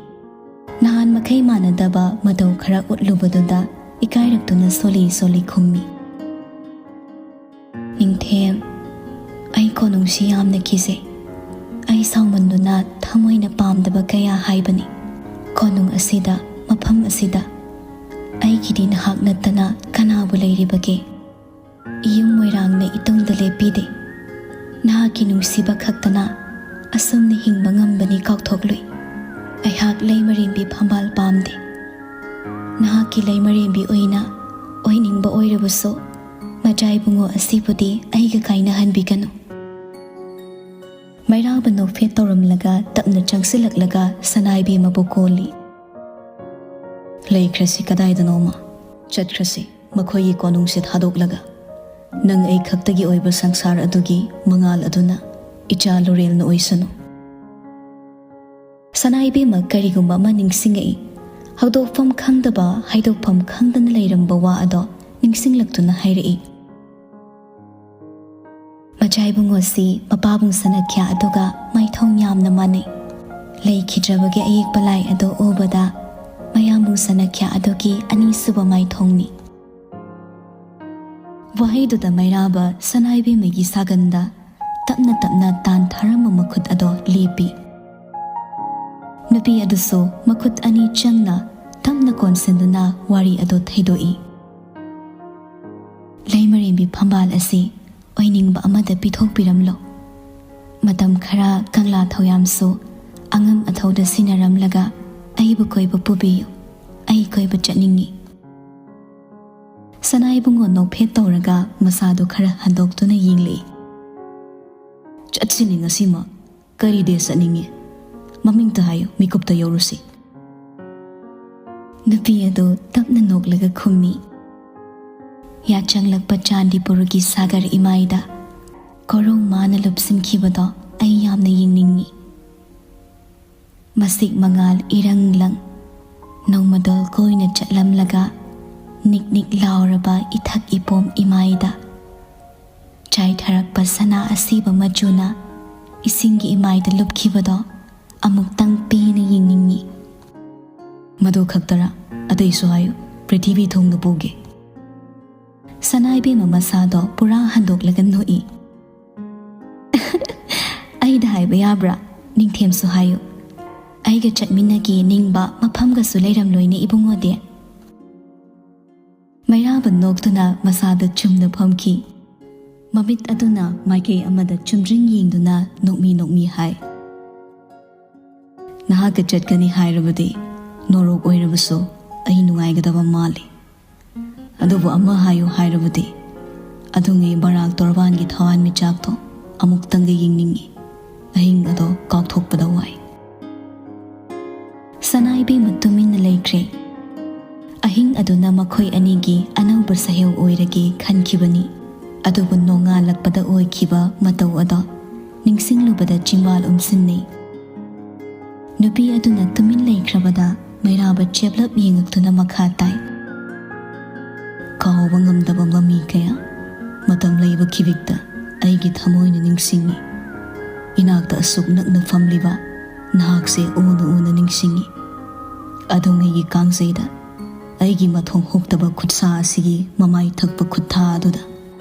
ꯅꯍꯥꯟ ꯃꯈꯩ ꯃꯥꯟꯅꯗꯕ ꯃꯇꯧ ꯈꯔ ꯎꯠꯂꯨꯕꯗꯨꯗ ꯏꯀꯥꯏꯔꯛꯇꯨꯅ ꯁꯣꯜꯂꯤ ꯁꯣꯜꯂꯤ ꯈꯨꯝꯃꯤ꯫ "ꯅꯤꯡꯊꯦꯝ, ꯑꯩ ꯀꯣꯅꯨꯡꯁꯤ ꯌꯥꯝꯅ ꯀꯤꯖꯩ꯫ ꯑꯩ ꯁꯥꯎꯃꯟꯗꯨꯅ ꯊꯃꯣꯏꯅ ꯄꯥꯝꯗꯕ ꯀꯌꯥ ꯍꯥꯏꯕꯅꯤ꯫ ꯀꯣꯅꯨꯡ ꯑꯁꯤꯗ, ꯃꯐꯝ ꯑꯁꯤꯗ ꯑꯩꯒꯤꯗꯤ ꯅꯍꯥꯛ ꯅꯠꯇꯅ ꯀꯅꯥꯕꯨ ꯂꯩꯔꯤꯕꯒꯦ? ꯏꯌꯨꯝ ꯃꯣꯏꯔꯥꯡꯅ ꯏꯇꯨꯡꯗ ꯂꯦꯞꯄꯤꯗꯦ꯫ ꯅꯍꯥꯛꯀꯤ ꯅꯨꯡꯁꯤꯕ ꯈꯛꯇꯅ ꯑꯁꯨꯝꯅ ꯍꯤꯡꯕ ꯉꯝꯕꯅꯤ ꯀꯥꯎꯊꯣꯛꯂꯨꯏ꯫ ꯑꯩꯍꯥꯛ ꯂꯩꯃꯔꯦꯝꯕꯤ ꯐꯝꯕꯥꯜ ꯄꯥꯝꯗꯦ꯫ ꯅꯍꯥꯛꯀꯤ ꯂꯩꯃꯔꯦꯝꯕꯤ ꯑꯣꯏꯅ ꯑꯣꯏꯅꯤꯡꯕ ꯑꯣꯏꯔꯕꯁꯨ, ꯃꯆꯥ ꯏꯕꯨꯡꯉꯣ ꯑꯁꯤꯕꯨꯗꯤ ꯑꯩꯒ ꯀꯥꯏꯅꯍꯟꯕꯤꯒꯅꯨ꯫" ꯃꯩꯔꯥꯕ ꯅꯣꯛꯐꯦꯠ ꯇꯧꯔꯝꯂꯒ ꯇꯞꯅ ꯆꯪꯁꯤꯜꯂꯛꯂꯒ ꯁꯅꯥꯏꯕꯦꯝꯃꯕꯨ ꯀꯣꯜꯂꯤ꯫ "ꯂꯩꯈ꯭ꯔꯁꯤ ꯀꯗꯥꯏꯗꯅꯣꯃ, ꯆꯠꯈ꯭ꯔꯁꯤ ꯃꯈꯣꯏꯒꯤ ꯀꯣꯅꯨꯡꯁꯦ ꯊꯥꯗꯣꯛꯂꯒ꯫ ꯅꯪ ꯑꯩ ꯈꯛꯇꯒꯤ ꯑꯣꯏꯕ ꯁꯪꯁꯥꯔ ꯑꯗꯨꯒꯤ ꯃꯉꯥꯜ ꯑꯗꯨꯅ ꯏꯆꯥ ꯂꯨꯔꯦꯜꯅ ꯑꯣꯏꯁꯅꯨ꯫" ꯁꯅꯥꯏꯕꯦꯝꯃ ꯀꯔꯤꯒꯨꯝꯕ ꯑꯃ ꯅꯤꯡꯁꯤꯡꯉꯛꯏ꯫ ꯍꯧꯗꯣꯛꯐꯝ ꯈꯪꯗꯕ, ꯍꯥꯏꯗꯣꯛꯐꯝ ꯈꯪꯗꯅ ꯂꯩꯔꯝꯕ ꯋꯥ ꯑꯗꯣ ꯅꯤꯡꯁꯤꯡꯂꯛꯇꯨꯅ ꯍꯥꯏꯔꯛꯏ꯫ ꯃꯆꯥ ꯏꯕꯨꯡꯉꯣꯁꯤ ꯃꯄꯥꯕꯨꯡ ꯁꯅꯈ꯭ꯌꯥ ꯑꯗꯨꯒ ꯃꯥꯏꯊꯣꯡ ꯌꯥꯝꯅ ꯃꯥꯟꯅꯩ꯫ ꯂꯩꯈꯤꯗ꯭ꯔꯕꯒꯤ ꯑꯌꯦꯛꯄ ꯂꯥꯏ ꯑꯗꯨ ꯎꯕꯗ ꯃꯌꯥꯝꯕꯨꯡ ꯁꯅꯈ꯭ꯌꯥ ꯑꯗꯨꯒꯤ ꯑꯅꯤꯁꯨꯕ ꯃꯥꯏꯊꯣꯡꯅꯤ꯫ ꯋꯥꯍꯩꯗꯨꯗ ꯃꯩꯔꯥꯕ ꯁꯅꯥꯏꯕꯦꯝꯃꯒꯤ ꯁꯥꯒꯟꯗ ꯇꯞꯅ ꯇꯞꯅ ꯇꯥꯟꯊꯔꯝꯕ ꯃꯈꯨꯠ ꯑꯗꯣ ꯂꯦꯞꯄꯤ꯫ ꯅꯨꯄꯤ ꯑꯗꯨꯁꯨ ꯃꯈꯨꯠ ꯑꯅꯤ ꯆꯪꯅ ꯇꯞꯅ ꯀꯣꯟꯁꯤꯟꯗꯨꯅ ꯋꯥꯔꯤ ꯑꯗꯨ ꯊꯩꯗꯣꯛꯏ꯫ ꯂꯩꯃꯔꯦꯝꯕꯤ ꯐꯝꯕꯥꯜ ꯑꯁꯤ ꯑꯣꯏꯅꯤꯡꯕ ꯑꯃꯗ ꯄꯤꯊꯣꯛꯄꯤꯔꯝꯂꯣ꯫ ꯃꯇꯝ ꯈꯔ ꯀꯪꯂꯥ ꯊꯧꯌꯥꯝꯁꯨ ꯑꯉꯝ ꯑꯊꯧꯗ ꯁꯤꯟꯅꯔꯝꯂꯒ ꯑꯩꯕꯨ ꯀꯣꯏꯕ ꯄꯨꯕꯤꯌꯨ꯫ ꯑꯩ ꯀꯣꯏꯕ ꯆꯠꯅꯤꯡꯏ꯫ ꯁꯅꯥ ꯏꯕꯨꯡꯉꯣ ꯅꯣꯛꯐꯦꯠ ꯇꯧꯔꯒ ꯃꯁꯥꯗꯨ ꯈꯔ ꯍꯟꯗꯣꯛꯇꯨꯅ ꯌꯦꯡꯂꯛꯏ꯫ "ꯆꯠꯁꯤꯅꯦ ꯉꯁꯤꯃꯛ꯫ ꯀꯔꯤ ꯗꯦ ꯆꯠꯅꯤꯡꯉꯤ? ꯃꯃꯤꯡꯇ ꯍꯥꯏꯌꯨ, ꯃꯤꯀꯨꯞꯇ ꯌꯧꯔꯨꯁꯤ꯫" ꯅꯨꯄꯤ ꯑꯗꯨ ꯇꯞꯅ ꯅꯣꯛꯂꯒ ꯈꯨꯝꯃꯤ꯫ ꯌꯥꯆꯪꯂꯛꯄ ꯆꯥꯟꯗꯤꯄꯨꯔꯒꯤ ꯁꯥꯒꯔ ꯏꯃꯥꯏꯗ ꯀꯣꯔꯧ ꯃꯥꯅ ꯂꯨꯞꯁꯤꯟꯈꯤꯕꯗꯣ ꯑꯩ ꯌꯥꯝꯅ ꯌꯦꯡꯅꯤꯡꯏ꯫ ꯃꯁꯤꯛ ꯃꯉꯥꯜ ꯏꯔꯪ ꯂꯪ ꯅꯣꯡꯃꯗꯣꯜ ꯀꯣꯏꯅ ꯆꯠꯂꯝꯂꯒ ꯅꯤꯛ ꯅꯤꯛ ꯂꯥꯎꯔꯕ ꯏꯊꯛ ꯏꯄꯣꯝ ꯏꯃꯥꯏꯗ ꯆꯥꯏꯊꯔꯛꯄ ꯁꯅꯥ ꯑꯁꯤꯕ ꯃꯆꯨꯅ ꯏꯁꯤꯡꯒꯤ ꯏꯃꯥꯏꯗ ꯂꯨꯞꯈꯤꯕꯗꯣ ꯑꯃꯨꯛꯇꯪ ꯄꯦꯟꯅ ꯌꯦꯡꯅꯤꯡꯏ꯫ "ꯃꯗꯨ ꯈꯛꯇꯔꯥ? ꯑꯇꯩꯁꯨ ꯍꯥꯏꯌꯨ, ꯄ꯭ꯔꯤꯊꯤꯕꯤ ꯊꯨꯡꯅ ꯄꯨꯒꯦ꯫" ꯁꯅꯥ ꯏꯕꯦꯝꯃ ꯃꯁꯥꯗꯣ ꯄꯨꯔꯥ ꯍꯟꯗꯣꯛꯂꯒ ꯅꯣꯛꯏ꯫ "ꯑꯩꯗ ꯍꯥꯏꯕ ꯌꯥꯕ꯭ꯔꯥ? ꯅꯤꯡꯊꯦꯝꯁꯨ ꯍꯥꯏꯌꯨ꯫ ꯑꯩꯒ ꯆꯠꯃꯤꯟꯅꯒꯦ ꯅꯤꯡꯕ ꯃꯐꯝꯒꯁꯨ ꯂꯩꯔꯝꯂꯣꯏꯅꯦ ꯏꯕꯨꯡꯉꯣꯗꯤ꯫" ꯃꯩꯔꯥꯕ ꯅꯣꯛꯇꯨꯅ ꯃꯁꯥꯗ ꯆꯨꯝꯅ ꯐꯝꯈꯤ꯫ ꯃꯃꯤꯠ ꯑꯗꯨꯅ ꯃꯥꯏꯀꯩ ꯑꯃꯗ ꯆꯨꯝꯗ꯭ꯔꯤꯡ ꯌꯦꯡꯗꯨꯅ ꯅꯣꯛꯃꯤ ꯅꯣꯛꯃꯤ ꯍꯥꯏ, "ꯅꯍꯥꯛꯀ ꯆꯠꯀꯅꯤ ꯍꯥꯏꯔꯕꯗꯤ ꯅꯣꯔꯣꯛ ꯑꯣꯏꯔꯕꯁꯨ ꯑꯩ ꯅꯨꯡꯉꯥꯏꯒꯗꯕ ꯃꯥꯜꯂꯤ꯫ ꯑꯗꯨꯕꯨ ꯑꯃ ꯍꯥꯏꯌꯨ ꯍꯥꯏꯔꯕꯗꯤ, ꯑꯗꯨꯉꯩ ꯕꯔꯥꯛ ꯇꯣꯔꯕꯥꯟꯒꯤ ꯊꯋꯥꯟꯃꯤꯆꯥꯛꯇꯣ ꯑꯃꯨꯛꯇꯪꯒ ꯌꯦꯡꯅꯤꯡꯏ꯫ ꯑꯍꯤꯡ ꯑꯗꯣ ꯀꯥꯎꯊꯣꯛꯄꯗ ꯋꯥꯏ꯫" ꯁꯅꯥ ꯏꯕꯦꯝꯃ ꯇꯨꯃꯤꯟꯅ ꯂꯩꯈ꯭ꯔꯦ꯫ ꯑꯍꯤꯡ ꯑꯗꯨꯅ ꯃꯈꯣꯏ ꯑꯅꯤꯒꯤ ꯑꯅꯧꯕ ꯁꯍꯦꯜ ꯑꯣꯏꯔꯒꯦ ꯈꯟꯈꯤꯕꯅꯤ꯫ ꯑꯗꯨꯕꯨ ꯅꯣꯡꯉꯥꯜꯂꯛꯄꯗ ꯑꯣꯏꯈꯤꯕ ꯃꯇꯧ ꯑꯗꯣ ꯅꯤꯡꯁꯤꯡꯂꯨꯕꯗ ꯆꯤꯡꯕꯥꯜ ꯎꯝꯁꯤꯟꯅꯩ꯫ ꯅꯨꯄꯤ ꯑꯗꯨꯅ ꯇꯨꯃꯤꯟ ꯂꯩꯈ꯭ꯔꯕꯗ ꯃꯩꯔꯥꯕ ꯆꯦꯞꯂꯞ ꯌꯦꯡꯉꯛꯇꯨꯅ ꯃꯈꯥ ꯇꯥꯏ, "ꯀꯥꯎꯕ ꯉꯝꯗꯕ ꯃꯃꯤ ꯀꯌꯥ ꯃꯇꯝ ꯂꯩꯕ ꯈꯤꯕꯤꯛꯇ ꯑꯩꯒꯤ ꯊꯃꯣꯏꯅ ꯅꯤꯡꯁꯤꯡꯏ꯫ ꯏꯅꯥꯛꯇ ꯑꯁꯨꯛ ꯅꯛꯅ ꯐꯝꯂꯤꯕ ꯅꯍꯥꯛꯁꯦ ꯎꯅ ꯎꯅ ꯅꯤꯡꯁꯤꯡꯏ꯫ ꯑꯗꯨꯉꯩꯒꯤ ꯀꯥꯡꯖꯩꯗ ꯑꯩꯒꯤ ꯃꯊꯣꯡ ꯍꯨꯛꯇꯕ ꯈꯨꯠꯁꯥ ꯑꯁꯤꯒꯤ ꯃꯃꯥꯏ ꯊꯛꯄ ꯈꯨꯠꯊꯥ ꯑꯗꯨꯗ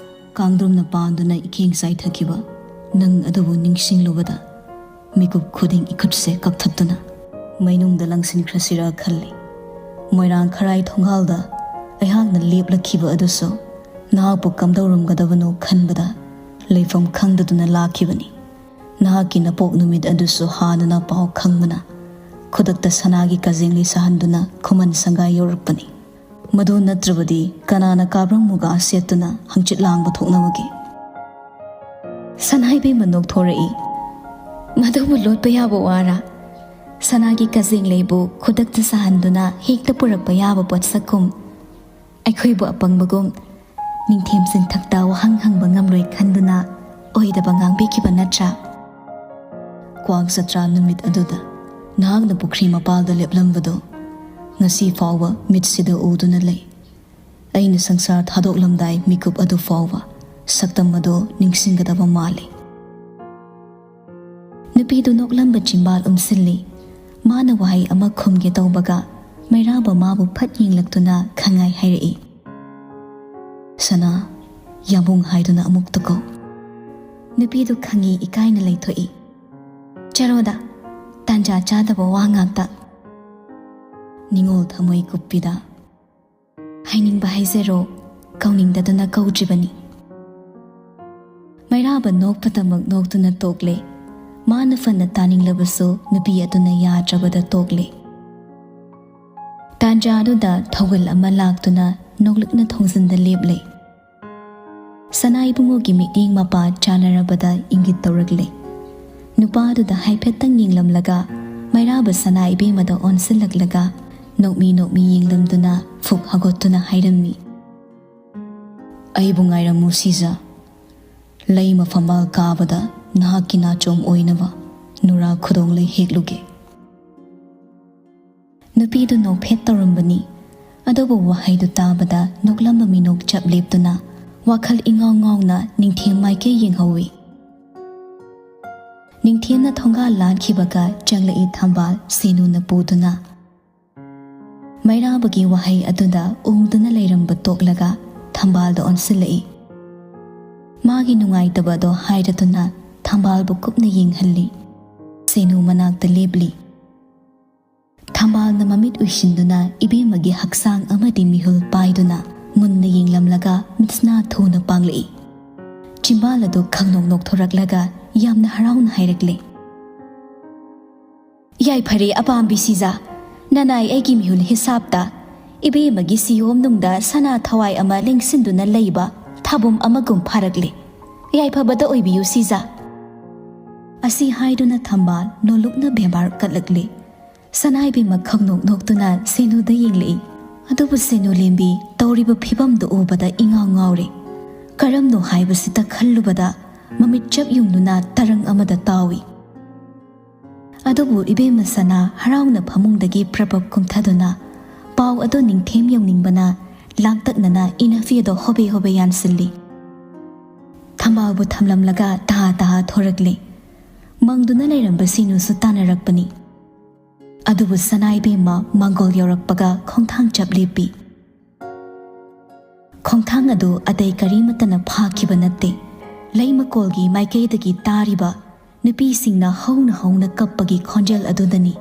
ꯀꯥꯡꯗ꯭ꯔꯨꯝꯅ ꯄꯥꯟꯗꯨꯅ ꯏꯈꯦꯡ ꯆꯥꯏꯊꯈꯤꯕ ꯅꯪ ꯑꯗꯨꯕꯨ ꯅꯤꯡꯁꯤꯡꯂꯨꯕꯗ ꯃꯤꯀꯨꯞ ꯈꯨꯗꯤꯡ ꯏꯈꯨꯠꯁꯦ ꯀꯛꯊꯠꯇꯨꯅ ꯃꯩꯅꯨꯡꯗ ꯂꯪꯁꯤꯟꯈ꯭ꯔꯁꯤꯔ ꯈꯜꯂꯤ꯫ ꯃꯣꯏꯔꯥꯡ ꯈꯔꯥꯏ ꯊꯣꯡꯒꯥꯜꯗ ꯑꯩꯍꯥꯛꯅ ꯂꯦꯞꯂꯛꯈꯤꯕ ꯑꯗꯨꯁꯨ ꯅꯍꯥꯛꯄꯨ ꯀꯝꯗꯧꯔꯝꯒꯗꯕꯅꯣ ꯈꯟꯕꯗ ꯂꯩꯐꯝ ꯈꯪꯗꯗꯨꯅ ꯂꯥꯛꯈꯤꯕꯅꯤ꯫ ꯅꯍꯥꯛꯀꯤ ꯅꯄꯣꯛ ꯅꯨꯃꯤꯠ ꯑꯗꯨꯁꯨ ꯍꯥꯟꯅꯅ ꯄꯥꯎ ꯈꯪꯕꯅ ꯈꯨꯗꯛꯇ ꯁꯅꯥꯒꯤ ꯀꯖꯦꯡꯂꯩ ꯁꯥꯍꯟꯗꯨꯅ ꯈꯨꯃꯟ ꯁꯪꯒꯥꯏ ꯌꯧꯔꯛꯄꯅꯤ꯫ ꯃꯗꯨ ꯅꯠꯇ꯭ꯔꯕꯗꯤ ꯀꯅꯥꯅ ꯀꯥꯕ꯭ꯔꯪ ꯃꯨꯒꯥ ꯁꯦꯠꯇꯨꯅ ꯍꯪꯆꯤꯠ ꯂꯥꯡꯕ ꯊꯣꯛꯅꯕꯒꯦ? ꯁꯅꯥ ꯏꯕꯦꯝꯃ ꯅꯣꯛꯊꯣꯔꯛꯏ꯫ ꯃꯗꯨꯕꯨ ꯂꯣꯠꯄ ꯌꯥꯕ ꯋꯥꯔꯥ? ꯁꯅꯥꯒꯤ ꯀꯖꯦꯡꯂꯩꯕꯨ ꯈꯨꯗꯛꯇ ꯁꯥꯍꯟꯗꯨꯅ ꯍꯦꯛꯇ ꯄꯨꯔꯛꯄ ꯌꯥꯕ ꯄꯣꯠꯁꯛꯀꯨꯝ ꯑꯩꯈꯣꯏꯕꯨ ꯑꯄꯪꯕꯒꯨꯝ ꯅꯤꯡꯊꯦꯝ ꯆꯤꯡꯊꯛꯇ ꯋꯥꯍꯪ ꯍꯪꯕ ꯉꯝꯂꯣꯏ ꯈꯟꯗꯨꯅ ꯑꯣꯏꯗꯕ ꯉꯥꯡꯕꯤꯈꯤꯕ ꯅꯠꯇ꯭ꯔꯥ? ꯀ꯭ꯋꯥꯛ ꯖꯇ꯭ꯔꯥ ꯅꯨꯃꯤꯠ ꯑꯗꯨꯗ ꯅꯍꯥꯛꯅ ꯄꯨꯈ꯭ꯔꯤ ꯃꯄꯥꯜꯗ ꯂꯦꯞꯂꯝꯕꯗꯨ ꯉꯁꯤ ꯐꯥꯎꯕ ꯃꯤꯠꯁꯤꯗ ꯎꯗꯨꯅ ꯂꯩ꯫ ꯑꯩꯅ ꯁꯪꯁꯥꯔ ꯊꯥꯗꯣꯛꯂꯝꯗꯥꯏ ꯃꯤꯀꯨꯞ ꯑꯗꯨ ꯐꯥꯎꯕ ꯁꯛꯇꯝ ꯑꯗꯨ ꯅꯤꯡꯁꯤꯡꯒꯗꯕ ꯃꯥꯜꯂꯤ꯫ ꯅꯨꯄꯤꯗꯨ ꯅꯣꯛꯂꯝꯕ ꯆꯤꯝꯕꯥꯜ ꯎꯝꯁꯤꯜꯂꯤ꯫ ꯃꯥꯅ ꯋꯥꯍꯩ ꯑꯃ ꯈꯨꯝꯒꯦ ꯇꯧꯕꯒ ꯃꯩꯔꯥꯕ ꯃꯥꯕꯨ ꯐꯠ ꯌꯦꯡꯂꯛꯇꯨꯅ ꯈꯪꯉꯥꯏ ꯍꯥꯏꯔꯛꯏ꯫ ꯁꯅꯥ, ꯌꯥꯝꯕꯨꯡ ꯍꯥꯏꯗꯨꯅ ꯑꯃꯨꯛꯇ ꯀꯧ꯫ ꯅꯨꯄꯤꯗꯨ ꯈꯪꯉꯤ ꯏꯀꯥꯏꯅ ꯂꯩꯊꯣꯛꯏ꯫ ꯆꯔꯣꯗ, ꯇꯥꯟꯖꯥ ꯆꯥꯗꯕ ꯋꯥ ꯉꯥꯛꯇ꯫ ꯅꯤꯉꯣꯜ ꯊꯃꯣꯏ ꯀꯨꯞꯄꯤꯗ꯫ ꯍꯥꯏꯅꯤꯡꯕ ꯍꯥꯏꯖꯔꯣ, ꯀꯧꯅꯤꯡꯗꯗꯅ ꯀꯧꯗ꯭ꯔꯤꯕꯅꯤ꯫ ꯃꯩꯔꯥꯕ ꯅꯣꯛꯄꯗꯃꯛ ꯅꯣꯛꯇꯨꯅ ꯇꯣꯛꯂꯦ꯫ ꯃꯥꯅ ꯐꯅ ꯇꯥꯅꯤꯡꯂꯕꯁꯨ ꯅꯨꯄꯤ ꯑꯗꯨꯅ ꯌꯥꯗ꯭ꯔꯕꯗ ꯇꯣꯛꯂꯦ꯫ ꯇꯥꯟꯖꯥ ꯑꯗꯨꯗ ꯊꯧꯒꯜ ꯑꯃ ꯂꯥꯛꯇꯨꯅ ꯅꯣꯛꯂꯛꯅ ꯊꯣꯡꯖꯤꯟꯗ ꯂꯦꯞꯂꯦ꯫ ꯁꯅꯥ ꯏꯕꯨꯡꯉꯣꯒꯤ ꯃꯤꯠꯌꯦꯡ ꯃꯄꯥ ꯆꯥꯟꯅꯔꯕꯗ ꯏꯪꯒꯤꯠ ꯇꯧꯔꯛꯂꯦ꯫ ꯅꯨꯄꯥ ꯑꯗꯨꯗ ꯍꯥꯏꯐꯦꯠꯇꯪ ꯌꯦꯡꯂꯝꯂꯒ ꯃꯩꯔꯥꯕ ꯁꯅꯥ ꯏꯕꯦꯝꯃꯗ ꯑꯣꯟꯁꯤꯜꯂꯛꯂꯒ ꯅꯣꯛꯃꯤ ꯅꯣꯛꯃꯤ ꯌꯦꯡꯂꯝꯗꯨꯅ ꯐꯨꯛ ꯍꯧꯒꯠꯇꯨꯅ ꯍꯥꯏꯔꯝꯃꯤ, "ꯑꯩꯕꯨ ꯉꯥꯏꯔꯝꯃꯨ ꯁꯤꯖ꯫ ꯂꯩꯃ ꯐꯝꯕꯥꯜ ꯀꯥꯕꯗ ꯅꯍꯥꯛꯀꯤ ꯅꯥꯆꯣꯝ ꯑꯣꯏꯅꯕ ꯅꯨꯔꯥ ꯈꯨꯗꯣꯡꯂꯩ ꯍꯦꯛꯂꯨꯒꯦ"꯫ ꯅꯨꯄꯤꯗꯨ ꯅꯣꯛꯐꯦꯠ ꯇꯧꯔꯝꯕꯅꯤ꯫ ꯑꯗꯨꯕꯨ ꯋꯥꯍꯩꯗꯨ ꯇꯥꯕꯗ ꯅꯣꯛꯂꯝꯕ ꯃꯤꯅꯣꯛ ꯆꯞ ꯂꯦꯞꯇꯨꯅ ꯋꯥꯈꯜ ꯏꯉꯥꯎ ꯉꯥꯎꯅ ꯅꯤꯡꯊꯦꯝ ꯃꯥꯏꯀꯩ ꯌꯦꯡꯍꯧꯏ꯫ ꯅꯤꯡꯊꯦꯝꯅ ꯊꯣꯡꯒꯥꯜ ꯂꯥꯟꯈꯤꯕꯒ ꯆꯪꯂꯛꯏ ꯊꯝꯕꯥꯜ ꯁꯦꯅꯨꯅ ꯄꯨꯗꯨꯅ꯫ ꯃꯩꯔꯥꯕꯒꯤ ꯋꯥꯍꯩ ꯑꯗꯨꯗ ꯎꯪꯗꯨꯅ ꯂꯩꯔꯝꯕ ꯇꯣꯛꯂꯒ ꯊꯝꯕꯥꯜꯗ ꯑꯣꯟꯁꯤꯜꯂꯛꯏ꯫ ꯃꯥꯒꯤ ꯅꯨꯡꯉꯥꯏꯇꯕ ꯑꯗꯣ ꯍꯥꯏꯔꯗꯨꯅ ꯊꯝꯕꯥꯜꯕꯨ ꯀꯨꯞꯅ ꯌꯦꯡꯍꯜꯂꯤ꯫ ꯁꯦꯅꯨ ꯃꯅꯥꯛꯇ ꯂꯦꯞꯂꯤ꯫ ꯊꯝꯕꯥꯜꯅ ꯃꯃꯤꯠ ꯎꯏꯁꯤꯟꯗꯨꯅ ꯏꯕꯦꯝꯃꯒꯤ ꯍꯛꯆꯥꯡ ꯑꯃꯗꯤ ꯃꯤꯍꯨꯜ ꯄꯥꯏꯗꯨꯅ ꯃꯨꯟꯅ ꯌꯦꯡꯂꯝꯂꯒ ꯃꯤꯠꯁꯅꯥ ꯊꯨꯅ ꯄꯥꯡꯂꯛꯏ꯫ ꯆꯤꯝꯕꯥꯜ ꯑꯗꯨ ꯈꯪꯅꯣꯛ ꯅꯣꯛꯊꯣꯔꯛꯂꯒ ꯌꯥꯝꯅ ꯍꯔꯥꯎꯅ ꯍꯥꯏꯔꯛꯂꯦ, "ꯌꯥꯏꯐꯔꯦ ꯑꯄꯥꯝꯕꯤ ꯁꯤꯖꯥ, ꯅꯅꯥꯏ ꯑꯩꯒꯤ ꯃꯤꯍꯨꯜ ꯍꯤꯁꯥꯞꯇ ꯏꯕꯦꯝꯃꯒꯤ ꯁꯤꯌꯣꯝꯅꯨꯡꯗ ꯁꯅꯥ ꯊꯋꯥꯏ ꯑꯃ ꯂꯦꯡꯁꯤꯟꯗꯨꯅ ꯂꯩꯕ ꯊꯥꯕꯨꯝ ꯑꯃꯒꯨꯝ ꯐꯥꯔꯛꯂꯦ꯫ ꯌꯥꯏꯐꯕꯗ ꯑꯣꯏꯕꯤꯌꯨ ꯁꯤꯖꯥ꯫" ꯑꯁꯤ ꯍꯥꯏꯗꯨꯅ ꯊꯝꯕꯥꯜ ꯅꯣꯂꯨꯛꯅ ꯕꯦꯕꯥꯔ ꯀꯠꯂꯛꯂꯦ꯫ ꯁꯅꯥꯏꯕꯦꯝꯃ ꯈꯪꯅꯣꯛ ꯅꯣꯛꯇꯨꯅ ꯁꯦꯅꯨꯗ ꯌꯦꯡꯂꯛꯏ꯫ ꯑꯗꯨꯕꯨ ꯁꯦꯅꯨ ꯂꯦꯝꯕꯤ ꯇꯧꯔꯤꯕ ꯐꯤꯕꯝꯗꯨ ꯎꯕꯗ ꯏꯉꯥꯎ ꯉꯥꯎꯔꯦ꯫ ꯀꯔꯝꯅꯣ ꯍꯥꯏꯕꯁꯤꯇ ꯈꯜꯂꯨꯕꯗ ꯃꯃꯤꯠ ꯆꯞ ꯌꯨꯡꯗꯨꯅ ꯇꯔꯪ ꯑꯃꯗ ꯇꯥꯎꯏ꯫ ꯑꯗꯨꯕꯨ ꯏꯕꯦꯝꯃ ꯁꯅꯥ ꯍꯔꯥꯎꯅ ꯐꯃꯨꯡꯗꯒꯤ ꯄ꯭ꯔꯄꯞ ꯀꯨꯝꯊꯗꯨꯅ ꯄꯥꯎ ꯑꯗꯨ ꯅꯤꯡꯊꯦꯝ ꯌꯧꯅꯤꯡꯕꯅ ꯂꯥꯡꯇꯛꯅꯅ ꯏꯅꯐꯤ ꯑꯗꯨ ꯍꯣꯕꯦ ꯍꯣꯕꯦ ꯌꯥꯟꯁꯤꯜꯂꯤ꯫ ꯊꯝꯕꯥꯜꯕꯨ ꯊꯝꯂꯝꯂꯒ ꯇꯍꯥ ꯇꯍꯥ ꯊꯣꯔꯛꯂꯦ꯫ ꯃꯪꯗꯨꯅ ꯂꯩꯔꯝꯕ ꯁꯦꯅꯨꯁꯨ ꯇꯥꯟꯅꯔꯛꯄꯅꯤ꯫ ꯑꯗꯨꯕꯨ ꯁꯅꯥꯏꯕꯦꯝꯃ ꯃꯪꯒꯣꯜ ꯌꯧꯔꯛꯄꯒ ꯈꯣꯡꯊꯥꯡ ꯆꯞ ꯂꯦꯞꯄꯤ꯫ ꯈꯣꯡꯊꯥꯡ ꯑꯗꯨ ꯑꯇꯩ ꯀꯔꯤꯃꯠꯇꯅ ꯐꯥꯈꯤꯕ ꯅꯠꯇꯦ꯫ ꯂꯩꯃꯀꯣꯜꯒꯤ ꯃꯥꯏꯀꯩꯗꯒꯤ ꯇꯥꯔꯤꯕ ꯅꯨꯄꯤꯁꯤꯡꯅ ꯍꯧꯅ ꯍꯧꯅ ꯀꯞꯄꯒꯤ ꯈꯣꯟꯖꯦꯜ ꯑꯗꯨꯗꯅꯤ꯫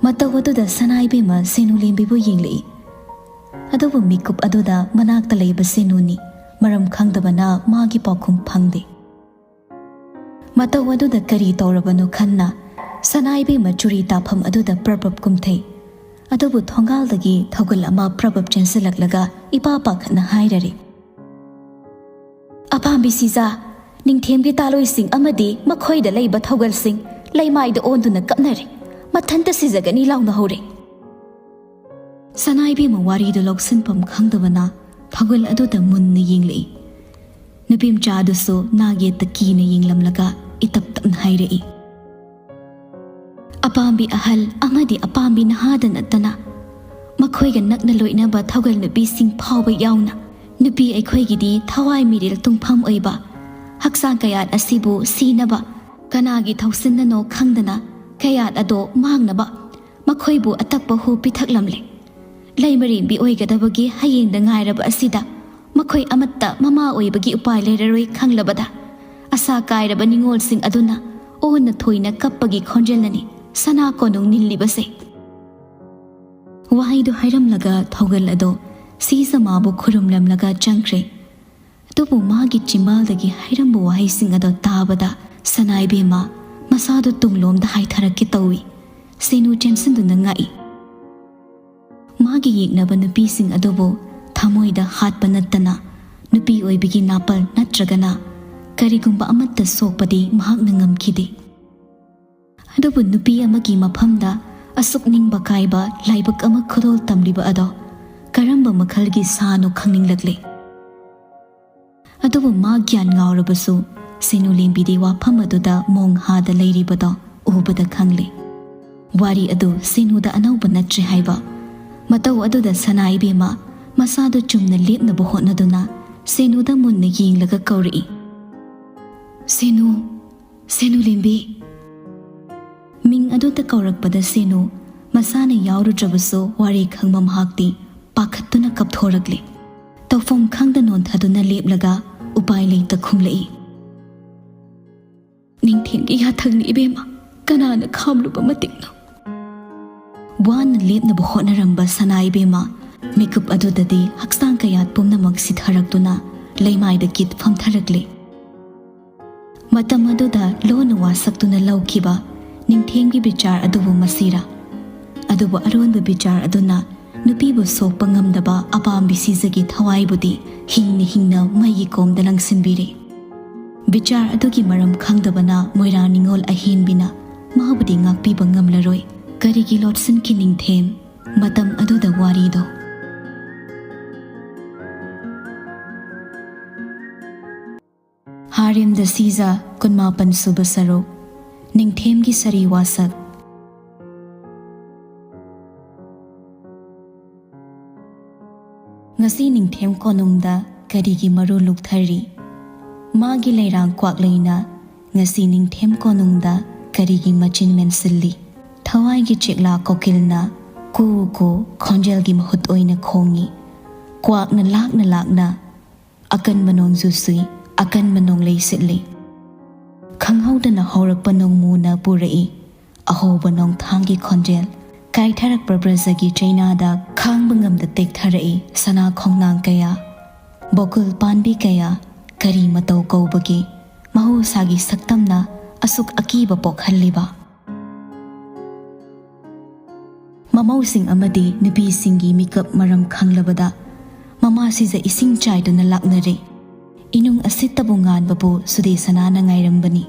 ꯃꯇꯧ ꯑꯗꯨꯗ ꯁꯅꯥꯏꯕꯦꯝꯃ ꯁꯦꯅꯨ ꯂꯦꯝꯕꯤꯕꯨ ꯌꯦꯡꯂꯛꯏ꯫ ꯑꯗꯨꯕꯨ ꯃꯤꯀꯨꯞ ꯑꯗꯨꯗ ꯃꯅꯥꯛꯇ ꯂꯩꯕ ꯁꯦꯅꯨꯅꯤ꯫ ꯃꯔꯝ ꯈꯪꯗꯕꯅ ꯃꯥꯒꯤ ꯄꯥꯎꯈꯨꯝ ꯐꯪꯗꯦ꯫ ꯃꯇꯧ ꯑꯗꯨꯗ ꯀꯔꯤ ꯇꯧꯔꯕꯅꯣ ꯈꯟꯅ ꯁꯅꯥꯏꯕꯦꯝꯃ ꯆꯨꯔꯤ ꯇꯥꯐꯝ ꯑꯗꯨꯗ ꯄ꯭ꯔꯄ꯭ꯔꯞ ꯀꯨꯝꯊꯩ꯫ ꯑꯗꯨꯕꯨ ꯊꯣꯡꯒꯥꯜꯗꯒꯤ ꯊꯧꯒꯜ ꯑꯃ ꯄ꯭ꯔꯄ꯭ꯔꯞ ꯆꯦꯟꯁꯤꯜꯂꯛꯂꯒ ꯏꯄꯥ ꯄꯥꯈꯠꯅ ꯍꯥꯏꯔꯔꯦ, "ꯑꯄꯥꯝꯕꯤ ꯁꯤꯖꯥ, ꯅꯤꯡꯊꯦꯝꯒꯤ ꯇꯥꯂꯣꯏꯁꯤꯡ ꯑꯃꯗꯤ ꯃꯈꯣꯏꯗ ꯂꯩꯕ ꯊꯧꯒꯜꯁꯤꯡ ꯂꯩꯃꯥꯏꯗ ꯑꯣꯟꯗꯨꯅ ꯀꯞꯅꯔꯦ꯫ ꯃꯊꯟꯇ ꯁꯤꯖꯒꯅꯤ ꯂꯥꯎꯅ ꯍꯧꯔꯦ꯫" ꯁꯅꯥꯏꯕꯦꯝꯃ ꯋꯥꯔꯤꯗꯨ ꯂꯧꯁꯤꯟꯐꯝ ꯈꯪꯗꯕꯅ ꯊꯧꯒꯜ ꯑꯗꯨꯗ ꯃꯨꯟꯅ ꯌꯦꯡꯂꯛꯏ꯫ ꯅꯨꯄꯤꯃꯆꯥ ꯑꯗꯨꯁꯨ ꯅꯥꯒꯦꯠꯇ ꯀꯤꯅ ꯌꯦꯡꯂꯝꯂꯒ ꯏꯇꯞ ꯇꯞꯅ ꯍꯥꯏꯔꯛꯏ, "ꯑꯄꯥꯝꯕꯤ ꯑꯍꯜ ꯑꯃꯗꯤ ꯑꯄꯥꯝꯕꯤ ꯅꯍꯥꯗ ꯅꯠꯇꯅ ꯃꯈꯣꯏꯒ ꯅꯛꯅ ꯂꯣꯏꯅꯕ ꯊꯧꯒꯜ ꯅꯨꯄꯤꯁꯤꯡ ꯐꯥꯎꯕ ꯌꯥꯎꯅ ꯅꯨꯄꯤ ꯑꯩꯈꯣꯏꯒꯤꯗꯤ ꯊꯋꯥꯏ ꯃꯤꯔꯦꯜ ꯇꯨꯡꯐꯝ ꯑꯣꯏꯕ ꯍꯛꯆꯥꯡ ꯀꯌꯥꯠ ꯑꯁꯤꯕꯨ ꯁꯤꯅꯕ ꯀꯅꯥꯒꯤ ꯊꯧꯁꯤꯟꯅꯅꯣ ꯈꯪꯗꯅ ꯀꯌꯥꯠ ꯑꯗꯣ ꯃꯥꯡꯅꯕ ꯃꯈꯣꯏꯕꯨ ꯑꯇꯛꯄ ꯍꯨ ꯄꯤꯊꯛꯂꯝꯂꯦ꯫ ꯂꯩꯃꯔꯦꯟꯕꯤ ꯑꯣꯏꯒꯗꯕꯒꯤ ꯍꯌꯦꯡꯗ ꯉꯥꯏꯔꯕ ꯑꯁꯤꯗ ꯃꯈꯣꯏ ꯑꯃꯠꯇ ꯃꯃꯥ ꯑꯣꯏꯕꯒꯤ ꯎꯄꯥꯏ ꯂꯩꯔꯔꯣꯏ ꯈꯪꯂꯕꯗ ꯃꯁꯥ ꯀꯥꯏꯔꯕ ꯅꯤꯡꯉꯣꯜꯁꯤꯡ ꯑꯗꯨꯅ ꯑꯣꯟꯅ ꯊꯣꯏꯅ ꯀꯞꯄꯒꯤ ꯈꯣꯟꯖꯦꯜꯅꯅꯤ ꯁꯅꯥ ꯀꯣꯅꯨꯡ ꯅꯤꯜꯂꯤꯕꯁꯦ꯫ ꯋꯥꯍꯩꯗꯨ ꯍꯥꯏꯔꯝꯂꯒ ꯊꯧꯒꯜ ꯑꯗꯣ ꯁꯤꯖꯃꯥꯕꯨ ꯈꯨꯔꯨꯝꯂꯝꯂꯒ ꯆꯪꯈ꯭ꯔꯦ꯫ ꯑꯗꯨꯕꯨ ꯃꯥꯒꯤ ꯆꯤꯝꯕꯥꯜꯗꯒꯤ ꯍꯥꯏꯔꯝꯕ ꯋꯥꯍꯩꯁꯤꯡ ꯑꯗꯣ ꯇꯥꯕꯗ ꯁꯅꯥ ꯏꯕꯦꯝꯃ ꯃꯁꯥꯗꯨ ꯇꯨꯡꯂꯣꯝꯗ ꯍꯥꯏꯊꯔꯛꯀꯦ ꯇꯧꯏ꯫ ꯁꯦꯅꯨ ꯆꯦꯟꯁꯤꯟꯗꯨꯅ ꯉꯛꯏ꯫ ꯃꯥꯒꯤ ꯌꯦꯛꯅꯕ ꯅꯨꯄꯤꯁꯤꯡ ꯑꯗꯨꯕꯨ ꯊꯃꯣꯏꯗ ꯍꯥꯠꯄ ꯅꯠꯇꯅ ꯅꯨꯄꯤ ꯑꯣꯏꯕꯒꯤ ꯅꯥꯄꯜ ꯅꯠꯇ꯭ꯔꯒꯅ ꯀꯔꯤꯒꯨꯝꯕ ꯑꯃꯠꯇ ꯁꯣꯛꯄꯗꯤ ꯃꯍꯥꯛꯅ ꯉꯝꯈꯤꯗꯦ꯫ ꯑꯗꯨꯕꯨ ꯅꯨꯄꯤ ꯑꯃꯒꯤ ꯃꯐꯝꯗ ꯑꯁꯨꯛ ꯅꯤꯡꯕ ꯀꯥꯏꯕ ꯂꯥꯏꯕꯛ ꯑꯃ ꯈꯨꯗꯣꯜ ꯇꯝꯂꯤꯕ ꯑꯗꯣ ꯀꯔꯝꯕ ꯃꯈꯜꯒꯤ ꯁꯥꯅꯣ ꯈꯪꯅꯤꯡꯂꯛꯂꯦ꯫ ꯑꯗꯨꯕꯨ ꯃꯥ ꯒ꯭ꯌꯥꯟ ꯉꯥꯎꯔꯕꯁꯨ ꯁꯦꯅꯨ ꯂꯦꯝꯕꯤꯗꯤ ꯋꯥꯐꯝ ꯑꯗꯨꯗ ꯃꯣꯡ ꯍꯥꯗ ꯂꯩꯔꯤꯕꯗꯣ ꯎꯕꯗ ꯈꯪꯂꯦ꯫ ꯋꯥꯔꯤ ꯑꯗꯨ ꯁꯦꯅꯨꯗ ꯑꯅꯧꯕ ꯅꯠꯇ꯭ꯔꯦ ꯍꯥꯏꯕ꯫ ꯃꯇꯧ ꯑꯗꯨꯗ ꯁꯅꯥ ꯏꯕꯦꯝꯃ ꯃꯁꯥꯗꯨ ꯆꯨꯝꯅ ꯂꯦꯞꯅꯕ ꯍꯣꯠꯅꯗꯨꯅ ꯁꯦꯅꯨꯗ ꯃꯨꯟꯅ ꯌꯦꯡꯂꯒ ꯀꯧꯔꯛꯏ, "ꯁꯦꯅꯨ, ꯁꯦꯅꯨ ꯂꯦꯝꯕꯤ!" ꯃꯤꯡ ꯑꯗꯨꯗ ꯀꯧꯔꯛꯄꯗ ꯁꯦꯅꯨ ꯃꯁꯥꯅ ꯌꯥꯎꯔꯨꯗ꯭ꯔꯕꯁꯨ ꯋꯥꯔꯤ ꯈꯪꯕ ꯃꯍꯥꯛꯇꯤ ꯄꯥꯈꯠꯇꯨꯅ ꯀꯞꯊꯣꯔꯛꯂꯦ꯫ ꯇꯧꯐꯝ ꯈꯪꯗ ꯅꯣꯟꯊꯗꯨꯅ ꯂꯦꯞꯂꯒ ꯎꯄꯥꯏ ꯂꯩꯇ ꯈꯨꯝꯂꯛꯏ, "ꯅꯤꯡꯊꯦꯝꯒꯤ ꯌꯥꯊꯪꯅꯤ ꯏꯕꯦꯝꯃ, ꯀꯅꯥꯅ ꯈꯥꯝꯂꯨꯕ ꯃꯇꯤꯛꯅꯣ?" ꯋꯥꯅ ꯂꯦꯞꯅꯕ ꯍꯣꯠꯅꯔꯝꯕ ꯁꯅꯥ ꯏꯕꯦꯝꯃ ꯃꯤꯀꯨꯞ ꯑꯗꯨꯗꯗꯤ ꯍꯛꯆꯥꯡ ꯀꯌꯥꯠ ꯄꯨꯝꯅꯃꯛ ꯁꯤꯊꯔꯛꯇꯨꯅ ꯂꯩꯃꯥꯏꯗ ꯀꯤꯠ ꯐꯝꯊꯔꯛꯂꯦ꯫ ꯃꯇꯝ ꯑꯗꯨꯗ ꯂꯣꯟꯅ ꯋꯥꯁꯛꯇꯨꯅ ꯂꯧꯈꯤꯕ ꯅꯤꯡꯊꯦꯝꯒꯤ ꯕꯤꯆꯥꯔ ꯑꯗꯨꯕꯨ ꯃꯁꯤꯔꯥ? ꯑꯗꯨꯕꯨ ꯑꯔꯣꯟꯕ ꯕꯤꯆꯥꯔ ꯑꯗꯨꯅ ꯅꯨꯄꯤꯕꯨ ꯁꯣꯛꯄ ꯉꯝꯗꯕ ꯑꯄꯥꯝꯕꯤ ꯁꯤꯖꯒꯤ ꯊꯋꯥꯏꯕꯨꯗꯤ ꯍꯤꯡꯅ ꯍꯤꯡꯅ ꯃꯩꯒꯤ ꯀꯣꯝꯗ ꯂꯪꯁꯤꯟꯕꯤꯔꯦ꯫ ꯕꯤꯆꯥꯔ ꯑꯗꯨꯒꯤ ꯃꯔꯝ ꯈꯪꯗꯕꯅ ꯃꯣꯏꯔꯥꯡ ꯅꯤꯉꯣꯜ ꯑꯍꯦꯟꯕꯤꯅ ꯃꯥꯕꯨꯗꯤ ꯉꯥꯛꯄꯤꯕ ꯉꯝꯂꯔꯣꯏ꯫ ꯀꯔꯤꯒꯤ ꯂꯣꯠꯁꯤꯟꯈꯤ ꯅꯤꯡꯊꯦꯝ ꯃꯇꯝ ꯑꯗꯨꯗ ꯋꯥꯔꯤꯗꯣ? ꯍꯥꯔꯦꯝꯗ ꯁꯤꯖ, ꯀꯨꯟꯃꯥꯄꯟ ꯁꯨꯕ ꯁꯔꯨꯛ, ꯅꯤꯡꯊꯦꯝꯒꯤ ꯁꯔꯤ ꯋꯥꯁꯛ꯫ ꯉꯁꯤ ꯅꯤꯡꯊꯦꯝ ꯀꯣꯅꯨꯡꯗ ꯀꯔꯤꯒꯤ ꯃꯔꯨ ꯂꯨꯛꯊꯔꯤ? ꯃꯥꯒꯤ ꯂꯩꯔꯥꯡ ꯀ꯭ꯋꯥꯛꯂꯩꯅ ꯉꯁꯤ ꯅꯤꯡꯊꯦꯝ ꯀꯣꯅꯨꯡꯗ ꯀꯔꯤꯒꯤ ꯃꯆꯤꯟ ꯃꯦꯟꯁꯤꯜꯂꯤ? ꯊꯋꯥꯏꯒꯤ ꯆꯦꯛꯂꯥ ꯀꯣꯀꯤꯜꯅ ꯀꯨ ꯀꯨ ꯈꯣꯟꯖꯦꯜꯒꯤ ꯃꯍꯨꯠ ꯑꯣꯏꯅ ꯈꯣꯡꯉꯤ꯫ ꯀ꯭ꯋꯥꯛꯅ ꯂꯥꯛꯅ ꯂꯥꯛꯅ ꯑꯀꯟꯕ ꯅꯣꯡꯖꯨ ꯆꯨꯏ, ꯑꯀꯟꯕ ꯅꯣꯡꯂꯩ ꯁꯤꯠꯂꯤ꯫ ꯈꯪꯍꯧꯗꯅ ꯍꯧꯔꯛꯄ ꯅꯣꯡꯃꯨꯅ ꯄꯨꯔꯛꯏ ꯑꯍꯧꯕ ꯅꯣꯡꯊꯥꯡꯒꯤ ꯈꯣꯟꯖꯦꯜ꯫ ꯀꯥꯏꯊꯔꯛꯄ ꯕ꯭ꯔꯖꯒꯤ ꯆꯩꯅꯥꯗ ꯈꯥꯡꯕ ꯉꯝꯗ ꯇꯦꯛꯊꯔꯛꯏ ꯁꯅꯥ ꯈꯣꯡꯅꯥꯡ ꯀꯌꯥ, ꯕꯣꯀꯨꯜ ꯄꯥꯟꯕꯤ ꯀꯌꯥ꯫ ꯀꯔꯤ ꯃꯇꯧ ꯀꯧꯕꯒꯦ ꯃꯍꯧꯁꯥꯒꯤ ꯁꯛꯇꯝꯅ ꯑꯁꯨꯛ ꯑꯀꯤꯕ ꯄꯣꯛꯍꯜꯂꯤꯕ? ꯃꯃꯧꯁꯤꯡ ꯑꯃꯗꯤ ꯅꯨꯄꯤꯁꯤꯡꯒꯤ ꯃꯤꯀꯞ ꯃꯔꯝ ꯈꯪꯂꯕꯗ ꯃꯃꯥ ꯁꯤꯖ ꯏꯁꯤꯡ ꯆꯥꯏꯗꯨꯅ ꯂꯥꯛꯅꯔꯦ꯫ ꯏꯅꯨꯡ ꯑꯁꯤꯠꯇꯕꯨ ꯉꯥꯟꯕꯕꯨ ꯁꯨꯗꯦꯁꯅꯥꯅ ꯉꯥꯏꯔꯝꯕꯅꯤ꯫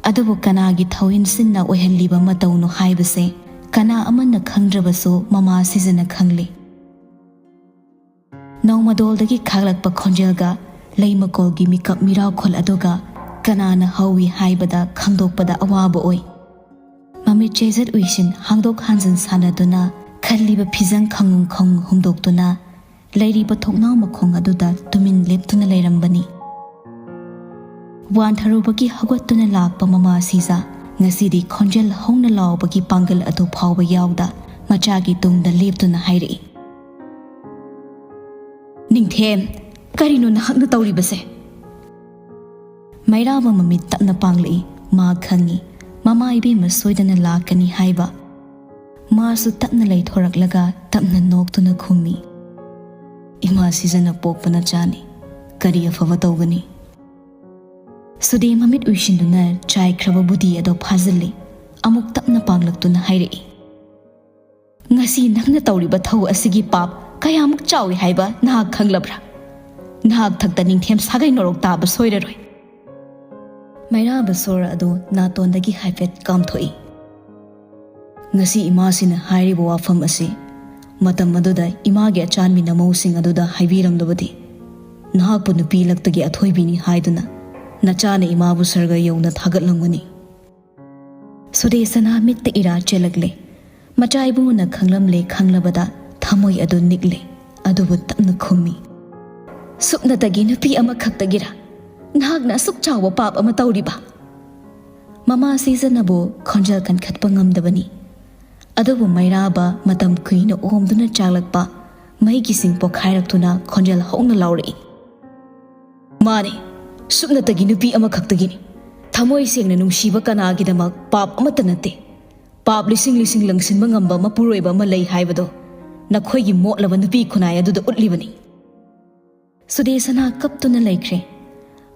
ꯑꯗꯨꯕꯨ ꯀꯅꯥꯒꯤ ꯊꯧꯏꯟꯁꯤꯟꯅ ꯑꯣꯏꯍꯜꯂꯤꯕ ꯃꯇꯧꯅꯣ ꯍꯥꯏꯕꯁꯦ ꯀꯅꯥ ꯑꯃꯅ ꯈꯪꯗ꯭ꯔꯕꯁꯨ ꯃꯃꯥ ꯁꯤꯖꯅ ꯈꯪꯂꯤ꯫ ꯅꯣꯡꯃꯗꯣꯜꯗꯒꯤ ꯈꯥꯛꯂꯛꯄ ꯈꯣꯟꯖꯦꯜꯒ ꯂꯩꯃꯀꯣꯜꯒꯤ ꯃꯤꯀꯞ ꯃꯤꯔꯥꯎꯈꯣꯜ ꯑꯗꯨꯒ ꯀꯅꯥꯅ ꯍꯧꯏ ꯍꯥꯏꯕꯗ ꯈꯪꯗꯣꯛꯄꯗ ꯑꯋꯥꯕ ꯑꯣꯏ꯫ ꯃꯃꯤꯠ ꯆꯦꯖꯠ ꯎꯏꯁꯤꯟ ꯍꯥꯡꯗꯣꯛ ꯍꯥꯡꯖꯤꯟ ꯁꯥꯟꯅꯗꯨꯅ ꯈꯜꯂꯤꯕ ꯐꯤꯖꯪ ꯈꯪꯉꯨ ꯈꯪꯉꯨ ꯍꯨꯝꯗꯣꯛꯇꯨꯅ ꯂꯩꯔꯤꯕ ꯊꯣꯡꯅꯥꯎ ꯃꯈꯣꯡ ꯑꯗꯨꯗ ꯇꯨꯃꯤꯟ ꯂꯦꯞꯇꯨꯅ ꯂꯩꯔꯝꯕꯅꯤ꯫ ꯋꯥꯟꯊꯔꯨꯕꯒꯤ ꯍꯧꯒꯠꯇꯨꯅ ꯂꯥꯛꯄ ꯃꯃꯥ ꯁꯤꯖ ꯉꯁꯤꯗꯤ ꯈꯣꯟꯖꯦꯜ ꯍꯧꯅ ꯂꯥꯎꯕꯒꯤ ꯄꯥꯡꯒꯜ ꯑꯗꯨ ꯐꯥꯎꯕ ꯌꯥꯎꯗ ꯃꯆꯥꯒꯤ ꯇꯨꯡꯗ ꯂꯦꯞꯇꯨꯅ ꯍꯥꯏꯔꯛꯏ, "ꯅꯤꯡꯊꯦꯝ, ꯀꯔꯤꯅꯣ ꯅꯍꯥꯛꯅ ꯇꯧꯔꯤꯕꯁꯦ?" ꯃꯩꯔꯥꯕ ꯃꯃꯤꯠ ꯇꯞꯅ ꯄꯥꯡꯂꯛꯏ꯫ ꯃꯥ ꯈꯪꯏ, ꯃꯃꯥ ꯏꯕꯦꯝꯃ ꯁꯣꯏꯗꯅ ꯂꯥꯛꯀꯅꯤ ꯍꯥꯏꯕ꯫ ꯃꯥꯁꯨ ꯇꯞꯅ ꯂꯩꯊꯣꯔꯛꯂꯒ ꯇꯞꯅ ꯅꯣꯛꯇꯨꯅ ꯈꯨꯝꯃꯤ, "ꯏꯃꯥ ꯁꯤꯖꯅ ꯄꯣꯛꯄ ꯅꯆꯥꯅꯤ, ꯀꯔꯤ ꯑꯐꯕ ꯇꯧꯒꯅꯤ?" ꯁꯨꯗꯦ ꯃꯃꯤꯠ ꯎꯏꯁꯤꯟꯗꯨꯅ ꯆꯥꯏꯈ꯭ꯔꯕ ꯕꯨꯗꯤ ꯑꯗꯨ ꯐꯥꯖꯤꯜꯂꯤ꯫ ꯑꯃꯨꯛ ꯇꯞꯅ ꯄꯥꯡꯂꯛꯇꯨꯅ ꯍꯥꯏꯔꯛꯏ, "ꯉꯁꯤ ꯅꯪꯅ ꯇꯧꯔꯤꯕ ꯊꯧ ꯑꯁꯤꯒꯤ ꯄꯥꯞ ꯀꯌꯥꯃꯨꯛ ꯆꯥꯎꯏ ꯍꯥꯏꯕ ꯅꯍꯥꯛ ꯈꯪꯂꯕ꯭ꯔꯥ? ꯅꯍꯥꯛ ꯊꯛꯇ ꯅꯤꯡꯊꯦꯝ ꯁꯥꯒꯩ ꯅꯣꯔꯣꯛ ꯇꯥꯕ ꯁꯣꯏꯔꯔꯣꯏ꯫" ꯃꯩꯔꯥꯕ ꯁꯣꯔ ꯑꯗꯨ ꯅꯥꯇꯣꯟꯗꯒꯤ ꯍꯥꯏꯐꯦꯠ ꯀꯥꯝꯊꯣꯛꯏ꯫ ꯉꯁꯤ ꯏꯃꯥꯁꯤꯅ ꯍꯥꯏꯔꯤꯕ ꯋꯥꯐꯝ ꯑꯁꯤ ꯃꯇꯝ ꯑꯗꯨꯗ ꯏꯃꯥꯒꯤ ꯑꯆꯥꯟꯕꯤ ꯅꯃꯧꯁꯤꯡ ꯑꯗꯨꯗ ꯍꯥꯏꯕꯤꯔꯝꯂꯕꯗꯤ, ꯅꯍꯥꯛꯄꯨ ꯅꯨꯄꯤ ꯂꯛꯇꯒꯤ ꯑꯊꯣꯏꯕꯤꯅꯤ ꯍꯥꯏꯗꯨꯅ ꯅꯆꯥꯅ ꯏꯃꯥꯕꯨ ꯁꯔꯒ ꯌꯧꯅ ꯊꯥꯒꯠꯂꯝꯒꯅꯤ꯫ ꯁꯨꯗꯦꯁꯅꯥ ꯃꯤꯠꯇ ꯏꯔꯥ ꯆꯦꯜꯂꯛꯂꯦ꯫ ꯃꯆꯥ ꯏꯕꯨꯡꯅ ꯈꯪꯂꯝꯂꯦ ꯈꯪꯂꯕꯗ ꯊꯃꯣꯏ ꯑꯗꯨ ꯅꯤꯛꯂꯦ꯫ ꯑꯗꯨꯕꯨ ꯇꯞꯅ ꯈꯨꯝꯃꯤ, "ꯁꯨꯞꯅꯇꯒꯤ ꯅꯨꯄꯤ ꯑꯃꯈꯛꯇꯒꯤꯔꯥ ꯅꯍꯥꯛꯅ ꯑꯁꯨꯛ ꯆꯥꯎꯕ ꯄꯥꯞ ꯑꯃ ꯇꯧꯔꯤꯕ?" ꯃꯃꯥ ꯁꯤꯖꯅꯕꯨ ꯈꯣꯟꯖꯦꯜ ꯀꯟꯈꯠꯄ ꯉꯝꯗꯕꯅꯤ꯫ ꯑꯗꯨꯕꯨ ꯃꯩꯔꯥꯕ ꯃꯇꯝ ꯀꯨꯏꯅ ꯑꯣꯝꯗꯨꯅ ꯆꯥꯛꯂꯛꯄ ꯃꯩꯒꯤ ꯁꯤꯡ ꯄꯣꯈꯥꯏꯔꯛꯇꯨꯅ ꯈꯣꯟꯖꯦꯜ ꯍꯧꯅ ꯂꯥꯎꯔꯛꯏ, "ꯃꯥꯅꯤ, ꯁꯨꯞꯅꯇꯒꯤ ꯅꯨꯄꯤ ꯑꯃꯈꯛꯇꯒꯤꯅꯤ꯫ ꯊꯃꯣꯏ ꯁꯦꯡꯅ ꯅꯨꯡꯁꯤꯕ ꯀꯅꯥꯒꯤꯗꯃꯛ ꯄꯥꯞ ꯑꯃꯠꯇ ꯅꯠꯇꯦ꯫ ꯄꯥꯞ ꯂꯤꯁꯤꯡ ꯂꯤꯁꯤꯡ ꯂꯪꯁꯤꯟꯕ ꯉꯝꯕ ꯃꯄꯨꯔꯣꯏꯕ ꯑꯃ ꯂꯩ ꯍꯥꯏꯕꯗꯣ ꯅꯈꯣꯏꯒꯤ ꯃꯣꯠꯂꯕ ꯅꯨꯄꯤ ꯈꯨꯟꯅꯥꯏ ꯑꯗꯨꯗ ꯎꯠꯂꯤꯕꯅꯤ꯫ ꯁꯨꯗꯦꯁꯅꯥ ꯀꯞꯇꯨꯅ ꯂꯩꯈ꯭ꯔꯦ꯫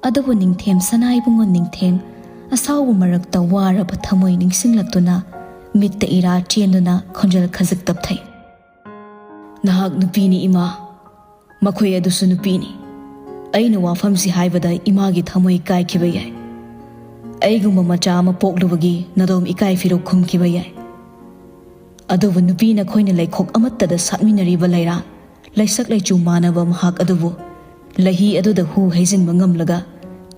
ꯑꯗꯨꯕꯨ ꯅꯤꯡꯊꯦꯝ, ꯁꯅꯥ ꯏꯕꯨꯡꯉꯣ ꯅꯤꯡꯊꯦꯝ, ꯑꯁꯥꯎꯕ ꯃꯔꯛꯇ ꯋꯥꯔꯕ ꯊꯃꯣꯏ ꯅꯤꯡꯁꯤꯡꯂꯛꯇꯨꯅ ꯃꯤꯠꯇ ꯏꯔꯥ ꯆꯦꯟꯗꯨꯅ ꯈꯣꯟꯖꯦꯜ ꯈꯖꯤꯛ ꯇꯞꯊꯩ꯫ "ꯅꯍꯥꯛ ꯅꯨꯄꯤꯅꯤ ꯏꯃꯥ, ꯃꯈꯣꯏ ꯑꯗꯨꯁꯨ ꯅꯨꯄꯤꯅꯤ꯫ ꯑꯩꯅ ꯋꯥꯐꯝꯁꯤ ꯍꯥꯏꯕꯗ ꯏꯃꯥꯒꯤ ꯊꯃꯣꯏ ꯀꯥꯏꯈꯤꯕ ꯌꯥꯏ꯫ ꯑꯩꯒꯨꯝꯕ ꯃꯆꯥ ꯑꯃ ꯄꯣꯛꯂꯨꯕꯒꯤ ꯅꯗꯣꯝ ꯏꯀꯥꯏ ꯐꯤꯔꯨꯛ ꯈꯨꯝꯈꯤꯕ ꯌꯥꯏ꯫ ꯑꯗꯨꯕꯨ ꯅꯨꯄꯤ ꯅꯈꯣꯏꯅ ꯂꯩꯈꯣꯛ ꯑꯃꯠꯇꯗ ꯁꯥꯠꯃꯤꯟꯅꯔꯤꯕ ꯂꯩꯔꯥ, ꯂꯩꯁꯛ ꯂꯩꯆꯨ ꯃꯥꯟꯅꯕ ꯃꯍꯥꯛ ꯑꯗꯨꯕꯨ ꯂꯩꯍꯤ ꯑꯗꯨꯗ ꯍꯨ ꯍꯩꯖꯤꯟꯕ ꯉꯝꯂꯒ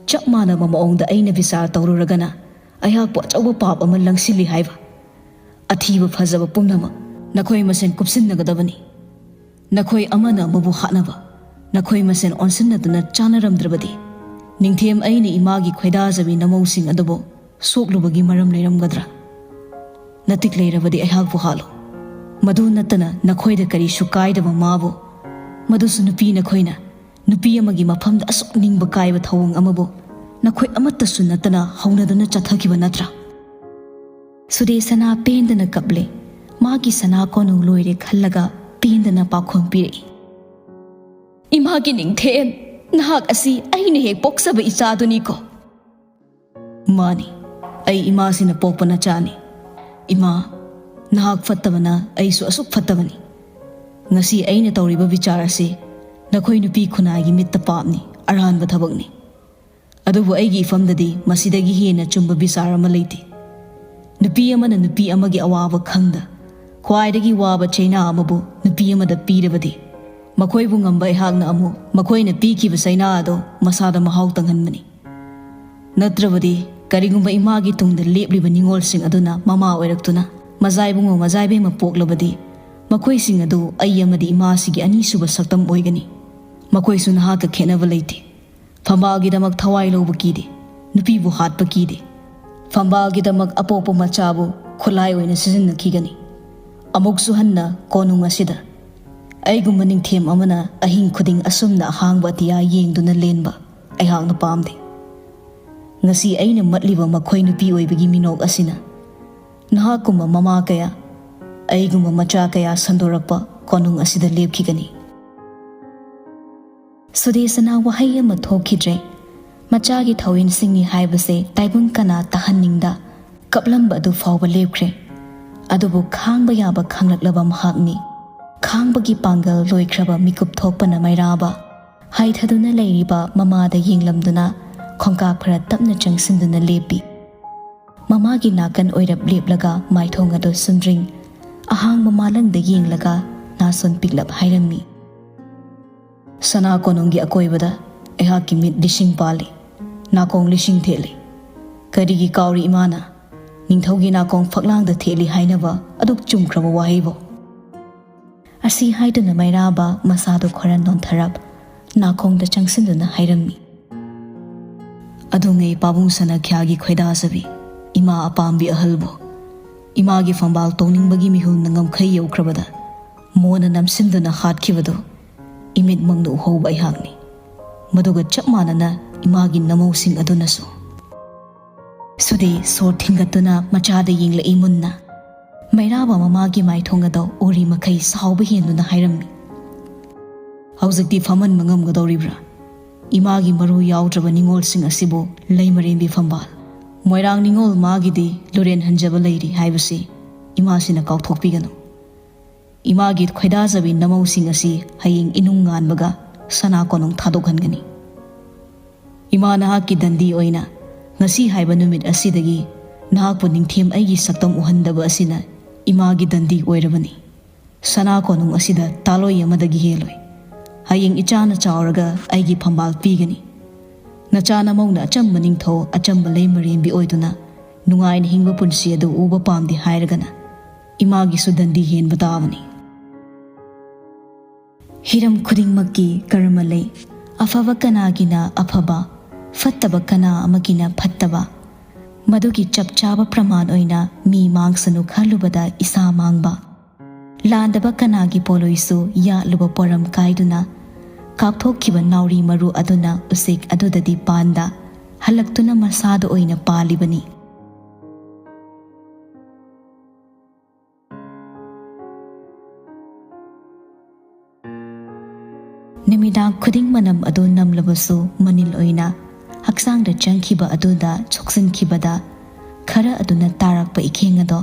ꯆꯞ ꯃꯥꯟꯅꯕ ꯃꯑꯣꯡꯗ ꯑꯩꯅ ꯕꯤꯆꯥꯔ ꯇꯧꯔꯨꯔꯒꯅ ꯑꯩꯍꯥꯛꯄꯨ ꯑꯆꯧꯕ ꯄꯥꯞ ꯑꯃ ꯂꯪꯁꯤꯜꯂꯤ ꯍꯥꯏꯕ꯫ ꯑꯊꯤꯕ ꯐꯖꯕ ꯄꯨꯝꯅꯃꯛ ꯅꯈꯣꯏ ꯃꯁꯦꯟ ꯀꯨꯞꯁꯤꯟꯅꯒꯗꯕꯅꯤ꯫ ꯅꯈꯣꯏ ꯑꯃꯅ ꯑꯃꯕꯨ ꯍꯥꯠꯅꯕ, ꯅꯈꯣꯏ ꯃꯁꯦꯟ ꯑꯣꯟꯁꯤꯟꯅꯗꯨꯅ ꯆꯥꯅꯔꯝꯗ꯭ꯔꯕꯗꯤ, ꯅꯤꯡꯊꯦꯝ ꯑꯩꯅ ꯏꯃꯥꯒꯤ ꯈꯣꯏꯗꯥꯖꯕꯤ ꯅꯃꯧꯁꯤꯡ ꯑꯗꯨꯕꯨ ꯁꯣꯛꯂꯨꯕꯒꯤ ꯃꯔꯝ ꯂꯩꯔꯝꯒꯗ꯭ꯔꯥ? ꯅꯇꯤꯛ ꯂꯩꯔꯕꯗꯤ ꯑꯩꯍꯥꯛꯄꯨ ꯍꯥꯠꯂꯨ꯫ ꯃꯗꯨ ꯅꯠꯇꯅ ꯅꯈꯣꯏꯗ ꯀꯔꯤꯁꯨ ꯀꯥꯏꯗꯕ ꯃꯥꯕꯨ, ꯃꯗꯨꯁꯨ ꯅꯨꯄꯤ ꯅꯈꯣꯏꯅ ꯅꯨꯄꯤ ꯑꯃꯒꯤ ꯃꯐꯝꯗ ꯑꯁꯨꯛ ꯅꯤꯡꯕ ꯀꯥꯏꯕ ꯊꯧꯑꯣꯡ ꯑꯃꯕꯨ ꯅꯈꯣꯏ ꯑꯃꯠꯇꯁꯨ ꯅꯠꯇꯅ ꯍꯧꯅꯗꯨꯅ ꯆꯠꯊꯈꯤꯕ ꯅꯠꯇ꯭ꯔꯥ?" ꯁꯨꯗꯦꯁꯅꯥ ꯄꯦꯟꯗꯅ ꯀꯞꯂꯦ꯫ ꯃꯥꯒꯤ ꯁꯅꯥ ꯀꯣꯅꯨꯡ ꯂꯣꯏꯔꯦ ꯈꯜꯂꯒ ꯄꯦꯟꯗꯅ ꯄꯥꯎꯈꯨꯝ ꯄꯤꯔꯛꯏ꯫ "ꯏꯃꯥꯒꯤ ꯅꯤꯡꯊꯦꯝ, ꯅꯍꯥꯛ ꯑꯁꯤ ꯑꯩꯅ ꯍꯦꯛ ꯄꯣꯛꯆꯕ ꯏꯆꯥꯗꯨꯅꯤꯀꯣ?" "ꯃꯥꯅꯤ, ꯑꯩ ꯏꯃꯥꯁꯤꯅ ꯄꯣꯛꯄ ꯅꯆꯥꯅꯤ꯫ ꯏꯃꯥ, ꯅꯍꯥꯛ ꯐꯠꯇꯕꯅ ꯑꯩꯁꯨ ꯑꯁꯨꯛ ꯐꯠꯇꯕꯅꯤ꯫ ꯉꯁꯤ ꯑꯩꯅ ꯇꯧꯔꯤꯕ ꯕꯤꯆꯥꯔ ꯑꯁꯤ ꯅꯈꯣꯏ ꯅꯨꯄꯤ ꯈꯨꯟꯅꯥꯏꯒꯤ ꯃꯤꯠꯇ ꯄꯥꯞꯅꯤ, ꯑꯔꯥꯟꯕ ꯊꯕꯛꯅꯤ꯫ ꯑꯗꯨꯕꯨ ꯑꯩꯒꯤ ꯏꯐꯝꯗꯗꯤ ꯃꯁꯤꯗꯒꯤ ꯍꯦꯟꯅ ꯆꯨꯝꯕ ꯕꯤꯆꯥꯔ ꯑꯃ ꯂꯩꯇꯦ꯫ ꯅꯨꯄꯤ ꯑꯃꯅ ꯅꯨꯄꯤ ꯑꯃꯒꯤ ꯑꯋꯥꯕ ꯈꯪꯗ, ꯈ꯭ꯋꯥꯏꯗꯒꯤ ꯋꯥꯕ ꯆꯩꯅꯥ ꯑꯃꯕꯨ ꯅꯨꯄꯤ ꯑꯃꯗ ꯄꯤꯔꯕꯗꯤ, ꯃꯈꯣꯏꯕꯨ ꯉꯝꯕ ꯑꯩꯍꯥꯛꯅ ꯑꯃꯨꯛ ꯃꯈꯣꯏꯅ ꯄꯤꯈꯤꯕ ꯆꯩꯅꯥ ꯑꯗꯣ ꯃꯁꯥꯗ ꯃꯍꯥꯎ ꯇꯪꯍꯟꯕꯅꯤ꯫ ꯅꯠꯇ꯭ꯔꯕꯗꯤ, ꯀꯔꯤꯒꯨꯝꯕ ꯏꯃꯥꯒꯤ ꯇꯨꯡꯗ ꯂꯦꯞꯂꯤꯕ ꯅꯤꯉꯣꯜꯁꯤꯡ ꯑꯗꯨꯅ ꯃꯃꯥ ꯑꯣꯏꯔꯛꯇꯨꯅ ꯃꯖꯥꯏꯕꯨꯡꯉꯣ ꯃꯖꯥꯏꯕꯦꯝꯃ ꯄꯣꯛꯂꯕꯗꯤ, ꯃꯈꯣꯏꯁꯤꯡ ꯑꯗꯨ ꯑꯩ ꯑꯃꯗꯤ ꯏꯃꯥꯁꯤꯒꯤ ꯑꯅꯤꯁꯨꯕ ꯁꯛꯇꯝ ꯑꯣꯏꯒꯅꯤ꯫ ꯃꯈꯣꯏꯁꯨ ꯅꯍꯥꯛꯀ ꯈꯦꯠꯅꯕ ꯂꯩꯇꯦ꯫ ꯐꯝꯕꯥꯜꯒꯤꯗꯃꯛ ꯊꯋꯥꯏ ꯂꯧꯕ ꯀꯤꯗꯦ, ꯅꯨꯄꯤꯕꯨ ꯍꯥꯠꯄ ꯀꯤꯗꯦ꯫ ꯐꯝꯕꯥꯜꯒꯤꯗꯃꯛ ꯑꯄꯣꯛꯄ ꯃꯆꯥꯕꯨ ꯈꯨꯠꯂꯥꯏ ꯑꯣꯏꯅ ꯁꯤꯖꯤꯟꯅꯈꯤꯒꯅꯤ꯫ ꯑꯃꯨꯛꯁꯨ ꯍꯟꯅ ꯀꯣꯅꯨꯡ ꯑꯁꯤꯗ ꯑꯩꯒꯨꯝꯕ ꯅꯤꯡꯊꯦꯝ ꯑꯃꯅ ꯑꯍꯤꯡ ꯈꯨꯗꯤꯡ ꯑꯁꯨꯝꯅ ꯑꯍꯥꯡꯕ ꯑꯇꯤꯌꯥ ꯌꯦꯡꯗꯨꯅ ꯂꯦꯟꯕ ꯑꯩꯍꯥꯛꯅ ꯄꯥꯝꯗꯦ꯫ ꯉꯁꯤ ꯑꯩꯅ ꯃꯠꯂꯤꯕ ꯃꯈꯣꯏ ꯅꯨꯄꯤ ꯑꯣꯏꯕꯒꯤ ꯃꯤꯅꯣꯛ ꯑꯁꯤꯅ ꯅꯍꯥꯛꯀꯨꯝꯕ ꯃꯃꯥ ꯀꯌꯥ, ꯑꯩꯒꯨꯝꯕ ꯃꯆꯥ ꯀꯌꯥ ꯁꯟꯗꯣꯔꯛꯄ ꯀꯣꯅꯨꯡ ꯑꯁꯤꯗ ꯂꯦꯞꯈꯤꯒꯅꯤ꯫ ꯁꯨꯗꯦꯁꯅ ꯋꯥꯍꯩ ꯑꯃ ꯊꯣꯛꯈꯤꯗ꯭ꯔꯦ꯫ ꯃꯆꯥꯒꯤ ꯊꯧꯋꯤꯟꯁꯤꯡꯅꯤ ꯍꯥꯏꯕꯁꯦ ꯇꯥꯏꯕꯪ ꯀꯅꯥ ꯇꯥꯍꯟꯅꯤꯡꯗ ꯀꯞꯂꯝꯕ ꯑꯗꯨ ꯐꯥꯎꯕ ꯂꯦꯞꯈ꯭ꯔꯦ꯫ ꯑꯗꯨꯕꯨ ꯈꯥꯡꯕ ꯌꯥꯕ ꯈꯥꯡꯂꯛꯂꯕ ꯃꯍꯥꯛꯅꯤ꯫ ꯈꯥꯡꯕꯒꯤ ꯄꯥꯡꯒꯜ ꯂꯣꯏꯈ꯭ꯔꯕ ꯃꯤꯀꯨꯞ ꯊꯣꯛꯄꯅ ꯃꯩꯔꯥꯕ ꯍꯥꯏꯊꯗꯨꯅ ꯂꯩꯔꯤꯕ ꯃꯃꯥꯗ ꯌꯦꯡꯂꯝꯗꯨꯅ ꯈꯣꯡꯀꯥꯞ ꯈꯔ ꯇꯞꯅ ꯆꯪꯁꯤꯟꯗꯨꯅ ꯂꯦꯞꯄꯤ꯫ ꯃꯃꯥꯒꯤ ꯅꯥꯀꯟ ꯑꯣꯏꯔꯞ ꯂꯦꯞꯂꯒ ꯃꯥꯏꯊꯣꯡ ꯑꯗꯨ ꯁꯨꯝꯗ꯭ꯔꯤꯡ ꯑꯍꯥꯡꯕ ꯃꯥꯂꯪꯗ ꯌꯦꯡꯂꯒ ꯅꯥꯁꯣꯟ ꯄꯤꯛꯂꯞ ꯍꯥꯏꯔꯝꯃꯤ, "ꯁꯅꯥ ꯀꯣꯅꯨꯡꯒꯤ ꯑꯀꯣꯏꯕꯗ ꯑꯩꯍꯥꯛꯀꯤ ꯃꯤꯠ ꯂꯤꯁꯤꯡ ꯄꯥꯜꯂꯤ, ꯅꯥꯀꯣꯡ ꯂꯤꯁꯤꯡ ꯊꯦꯠꯂꯤ꯫ ꯀꯔꯤꯒꯤ ꯀꯥꯎꯔꯤ ꯏꯃꯥꯅ? ꯅꯤꯡꯊꯧꯒꯤ ꯅꯥꯀꯣꯡ ꯐꯛꯂꯥꯡꯗ ꯊꯦꯠꯂꯤ ꯍꯥꯏꯅꯕ ꯑꯗꯨꯛ ꯆꯨꯝꯈ꯭ꯔꯕ ꯋꯥꯍꯩꯕꯨ?" ꯑꯁꯤ ꯍꯥꯏꯗꯨꯅ ꯃꯩꯔꯥꯕ ꯃꯁꯥꯗꯨ ꯈꯔ ꯅꯣꯟꯊꯔꯞ ꯅꯥꯀꯣꯡꯗ ꯆꯪꯁꯤꯟꯗꯨꯅ ꯍꯥꯏꯔꯝꯃꯤ, "ꯑꯗꯨꯉꯩ ꯄꯥꯕꯨꯡ ꯁꯅꯥꯈ꯭ꯌꯥꯒꯤ ꯈꯣꯏꯗꯥꯖꯕꯤ ꯏꯃꯥ ꯑꯄꯥꯝꯕꯤ ꯑꯍꯜꯕꯨ ꯏꯃꯥꯒꯤ ꯐꯝꯕꯥꯜ ꯇꯣꯡꯅꯤꯡꯕꯒꯤ ꯃꯤꯍꯨꯜꯅ ꯉꯝꯈꯩ ꯌꯧꯈ꯭ꯔꯕꯗ ꯃꯣꯟꯅ ꯅꯝꯁꯤꯟꯗꯨꯅ ꯍꯥꯠꯈꯤꯕꯗꯨ ꯏꯃꯤꯠꯃꯛꯅ ꯎꯍꯧꯕ ꯑꯩꯍꯥꯛꯅꯤ꯫ ꯃꯗꯨꯒ ꯆꯞ ꯃꯥꯟꯅꯅ ꯏꯃꯥꯒꯤ ꯅꯃꯧꯁꯤꯡ ꯑꯗꯨꯅꯁꯨ꯫" ꯁꯨꯗꯦ ꯁꯣꯔ ꯊꯤꯡꯒꯠꯇꯨꯅ ꯃꯆꯥꯗ ꯌꯦꯡꯂꯛꯏ ꯃꯨꯟꯅ꯫ ꯃꯩꯔꯥꯕ ꯃꯃꯥꯒꯤ ꯃꯥꯏꯊꯣꯡ ꯑꯗꯨ ꯎꯔꯤ ꯃꯈꯩ ꯁꯥꯎꯕ ꯍꯦꯟꯗꯨꯅ ꯍꯥꯏꯔꯝꯃꯤ, "ꯍꯧꯖꯤꯛꯇꯤ ꯐꯝꯍꯟꯕ ꯉꯝꯒꯗꯧꯔꯤꯕ꯭ꯔꯥ? ꯏꯃꯥꯒꯤ ꯃꯔꯨ ꯌꯥꯎꯗ꯭ꯔꯕ ꯅꯤꯡꯉꯣꯜꯁꯤꯡ ꯑꯁꯤꯕꯨ ꯂꯩꯃꯔꯦꯝꯕꯤ ꯐꯝꯕꯥꯜ, ꯃꯣꯏꯔꯥꯡ ꯅꯤꯡꯉꯣꯜ ꯃꯥꯒꯤꯗꯤ ꯂꯨꯔꯦꯟ ꯍꯟꯖꯕ ꯂꯩꯔꯤ ꯍꯥꯏꯕꯁꯤ ꯏꯃꯥꯁꯤꯅ ꯀꯥꯎꯊꯣꯛꯄꯤꯒꯅꯨ꯫ ꯏꯃꯥꯒꯤ ꯈꯣꯏꯗꯥꯖꯕꯤ ꯅꯃꯧꯁꯤꯡ ꯑꯁꯤ ꯍꯌꯦꯡ ꯏꯅꯨꯡ ꯉꯥꯟꯕꯒ ꯁꯅꯥ ꯀꯣꯅꯨꯡ ꯊꯥꯗꯣꯛꯍꯟꯒꯅꯤ꯫ ꯏꯃꯥ ꯅꯍꯥꯛꯀꯤ ꯗꯟꯗꯤ ꯑꯣꯏꯅ ꯉꯁꯤ ꯍꯥꯏꯕ ꯅꯨꯃꯤꯠ ꯑꯁꯤꯗꯒꯤ ꯅꯍꯥꯛꯄꯨ ꯅꯤꯡꯊꯦꯝ ꯑꯩꯒꯤ ꯁꯛꯇꯝ ꯎꯍꯟꯗꯕ ꯑꯁꯤꯅ ꯏꯃꯥꯒꯤ ꯗꯟꯗꯤ ꯑꯣꯏꯔꯕꯅꯤ꯫ ꯁꯅꯥ ꯀꯣꯅꯨꯡ ꯑꯁꯤꯗ ꯇꯥꯂꯣꯏ ꯑꯃꯗꯒꯤ ꯍꯦꯜꯂꯣꯏ꯫ ꯍꯌꯦꯡ ꯏꯆꯥꯅ ꯆꯥꯎꯔꯒ ꯑꯩꯒꯤ ꯐꯝꯕꯥꯜ ꯄꯤꯒꯅꯤ꯫ ꯅꯆꯥ ꯅꯃꯧꯅ ꯑꯆꯝꯕ ꯅꯤꯡꯊꯧ, ꯑꯆꯝꯕ ꯂꯩꯃꯔꯦꯝꯕꯤ ꯑꯣꯏꯗꯨꯅ ꯅꯨꯡꯉꯥꯏꯅ ꯍꯤꯡꯕ ꯄꯨꯟꯁꯤ ꯑꯗꯨ ꯎꯕ ꯄꯥꯝꯗꯦ ꯍꯥꯏꯔꯒꯅ ꯏꯃꯥꯒꯤꯁꯨ ꯗꯟꯗꯤ ꯍꯦꯟꯕ ꯇꯥꯕꯅꯤ꯫" ꯍꯤꯔꯝ ꯈꯨꯗꯤꯡꯃꯛꯀꯤ ꯀꯔꯃ ꯂꯩ꯫ ꯑꯐꯕ ꯀꯅꯥꯒꯤꯅ ꯑꯐꯕ, ꯐꯠꯇꯕ ꯀꯅꯥ ꯑꯃꯒꯤꯅ ꯐꯠꯇꯕ꯫ ꯃꯗꯨꯒꯤ ꯆꯞ ꯆꯥꯕ ꯄ꯭ꯔꯃꯥꯟ ꯑꯣꯏꯅ ꯃꯤ ꯃꯥꯡꯁꯅꯨ ꯈꯜꯂꯨꯕꯗ ꯏꯁꯥ ꯃꯥꯡꯕ꯫ ꯂꯥꯟꯗꯕ ꯀꯅꯥꯒꯤ ꯄꯣꯂꯣꯏꯁꯨ ꯌꯥꯠꯂꯨꯕ ꯄꯣꯔꯝ ꯀꯥꯏꯗꯨꯅ ꯀꯥꯞꯊꯣꯛꯈꯤꯕ ꯅꯥꯎꯔꯤ ꯃꯔꯨ ꯑꯗꯨꯅ ꯎꯆꯦꯛ ꯑꯗꯨꯗꯗꯤ ꯄꯥꯟꯗ, ꯍꯜꯂꯛꯇꯨꯅ ꯃꯁꯥꯗ ꯑꯣꯏꯅ ꯄꯥꯜꯂꯤꯕꯅꯤ꯫ ꯅꯨꯃꯤꯗꯥꯡ ꯈꯨꯗꯤꯡ ꯃꯅꯝ ꯑꯗꯨ ꯅꯝꯂꯕꯁꯨ, ꯃꯅꯤꯜ ꯑꯣꯏꯅ ꯍꯛꯆꯥꯡꯗ ꯆꯪꯈꯤꯕ ꯑꯗꯨꯗ ꯁꯣꯛꯆꯤꯟꯈꯤꯕꯗ, ꯈꯔ ꯑꯗꯨꯅ ꯇꯥꯔꯛꯄ ꯏꯈꯦꯡ ꯑꯗꯣ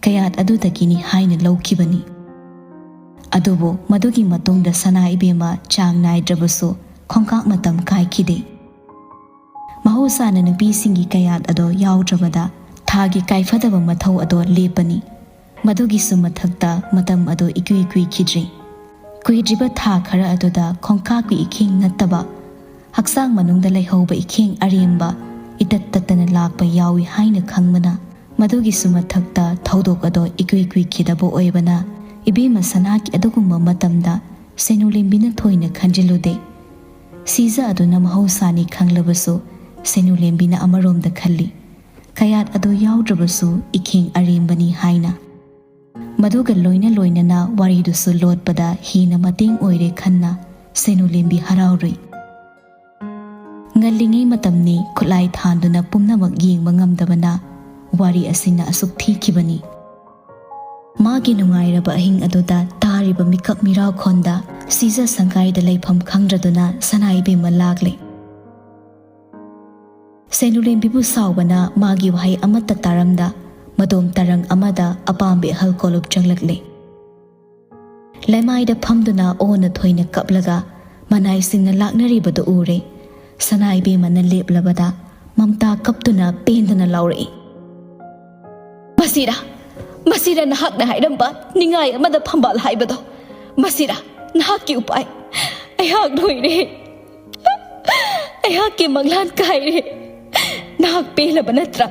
ꯀꯌꯥꯠ ꯑꯗꯨꯗꯒꯤꯅꯤ ꯍꯥꯏꯅ ꯂꯧꯈꯤꯕꯅꯤ꯫ ꯑꯗꯨꯕꯨ ꯃꯗꯨꯒꯤ ꯃꯇꯨꯡꯗ ꯁꯅꯥ ꯏꯕꯦꯝꯃ ꯆꯥꯡ ꯅꯥꯏꯗ꯭ꯔꯕꯁꯨ ꯈꯣꯡꯀꯥꯞ ꯃꯇꯝ ꯀꯥꯏꯈꯤꯗꯦ꯫ ꯃꯍꯧꯁꯥꯅ ꯅꯨꯄꯤꯁꯤꯡꯒꯤ ꯀꯌꯥꯠ ꯑꯗꯣ ꯌꯥꯎꯗ꯭ꯔꯕꯗ ꯊꯥꯒꯤ ꯀꯥꯏꯐꯗꯕ ꯃꯊꯧ ꯑꯗꯣ ꯂꯦꯞꯄꯅꯤ꯫ ꯃꯗꯨꯒꯤꯁꯨ ꯃꯊꯛꯇ ꯃꯇꯝ ꯑꯗꯣ ꯏꯀꯨꯏ ꯀꯨꯏꯈꯤꯗ꯭ꯔꯤ꯫ ꯀꯨꯏꯗ꯭ꯔꯤꯕ ꯊꯥ ꯈꯔ ꯑꯗꯨꯗ ꯈꯣꯡꯀꯥꯞꯀꯤ ꯏꯈꯦꯡ ꯅꯠꯇꯕ, ꯍꯛꯆꯥꯡ ꯃꯅꯨꯡꯗ ꯂꯩꯍꯧꯕ ꯏꯈꯦꯡ ꯑꯔꯦꯝꯕ ꯏꯇꯠ ꯇꯠꯇꯅ ꯂꯥꯛꯄ ꯌꯥꯎꯏ ꯍꯥꯏꯅ ꯈꯪꯕꯅ, ꯃꯗꯨꯒꯤꯁꯨ ꯃꯊꯛꯇ ꯊꯧꯗꯣꯛ ꯑꯗꯣ ꯏꯀꯨꯏ ꯀꯨꯏꯈꯤꯗꯕ ꯑꯣꯏꯕꯅ, ꯏꯕꯦꯝꯃ ꯁꯅꯥꯒꯤ ꯑꯗꯨꯒꯨꯝꯕ ꯃꯇꯝꯗ ꯁꯦꯅꯨꯂꯦꯝꯕꯤꯅ ꯊꯣꯏꯅ ꯈꯟꯖꯤꯜꯂꯨꯗꯦ꯫ ꯁꯤꯖ ꯑꯗꯨꯅ ꯃꯍꯧꯁꯥꯅꯤ ꯈꯪꯂꯕꯁꯨ, ꯁꯦꯅꯨꯂꯦꯝꯕꯤꯅ ꯑꯃꯔꯣꯝꯗ ꯈꯜꯂꯤ, ꯀꯌꯥꯠ ꯑꯗꯨ ꯌꯥꯎꯗ꯭ꯔꯕꯁꯨ ꯏꯈꯦꯡ ꯑꯔꯦꯝꯕꯅꯤ ꯍꯥꯏꯅ꯫ ꯃꯗꯨꯒ ꯂꯣꯏꯅ ꯂꯣꯏꯅꯅ ꯋꯥꯔꯤꯗꯨꯁꯨ ꯂꯣꯠꯄꯗ ꯍꯦꯟꯅ ꯃꯇꯦꯡ ꯑꯣꯏꯔꯦ ꯈꯟꯅ ꯁꯦꯅꯨꯂꯦꯝꯕꯤ ꯍꯔꯥꯎꯔꯨꯏ꯫ ꯉꯜꯂꯤꯉꯩ ꯃꯇꯝꯅꯤ, ꯈꯨꯠꯂꯥꯏ ꯊꯥꯟꯗꯨꯅ ꯄꯨꯝꯅꯃꯛ ꯌꯦꯡꯕ ꯉꯝꯗꯕꯅ ꯋꯥꯔꯤ ꯑꯁꯤꯅ ꯑꯁꯨꯛ ꯊꯤꯈꯤꯕꯅꯤ꯫ ꯃꯥꯒꯤ ꯅꯨꯡꯉꯥꯏꯔꯕ ꯑꯍꯤꯡ ꯑꯗꯨꯗ ꯇꯥꯔꯤꯕ ꯃꯤꯀꯞ ꯃꯤꯔꯥꯎꯈꯣꯟꯗ ꯁꯤꯖ ꯁꯪꯒꯥꯏꯗ ꯂꯩꯐꯝ ꯈꯪꯗ꯭ꯔꯗꯨꯅ ꯁꯅꯥ ꯏꯕꯦꯝꯃ ꯂꯥꯛꯂꯦ꯫ ꯁꯦꯅꯨꯂꯦꯝꯕꯤꯕꯨ ꯁꯥꯎꯕꯅ ꯃꯥꯒꯤ ꯋꯥꯍꯩ ꯑꯃꯠꯇ ꯇꯥꯔꯝꯗ, ꯃꯗꯣꯝ ꯇꯔꯪ ꯑꯃꯗ ꯑꯄꯥꯝꯕ ꯏꯍꯜ ꯀꯣꯂꯨꯞ ꯆꯪꯂꯛꯂꯦ꯫ ꯂꯩꯃꯥꯏꯗ ꯐꯝꯗꯨꯅ ꯑꯣꯟꯅ ꯊꯣꯏꯅ ꯀꯞꯂꯒ ꯃꯅꯥꯏꯁꯤꯡꯅ ꯂꯥꯛꯅꯔꯤꯕꯗꯨ ꯎꯔꯦ꯫ ꯁꯅꯥ ꯏꯕꯦꯝꯃꯅ ꯂꯦꯞꯂꯕꯗ ꯃꯝꯇꯥ ꯀꯞꯇꯨꯅ ꯄꯦꯟꯗꯅ ꯂꯥꯎꯔꯛꯏ, "ꯃꯁꯤꯔꯥ, ꯃꯁꯤꯔꯥ ꯅꯍꯥꯛꯅ ꯍꯥꯏꯔꯝꯕ ꯅꯤꯡꯉꯥꯏ ꯑꯃꯗ ꯐꯝꯕꯥꯜ ꯍꯥꯏꯕꯗꯣ? ꯃꯁꯤꯔꯥ ꯅꯍꯥꯛꯀꯤ ꯎꯄꯥꯏ? ꯑꯩꯍꯥꯛ ꯂꯣꯏꯔꯦ꯫ ꯑꯩꯍꯥꯛꯀꯤ ꯃꯪꯂꯥꯟ ꯀꯥꯏꯔꯦ꯫ ꯅꯍꯥꯛ ꯄꯦꯜꯂꯕ ꯅꯠꯇ꯭ꯔꯥ?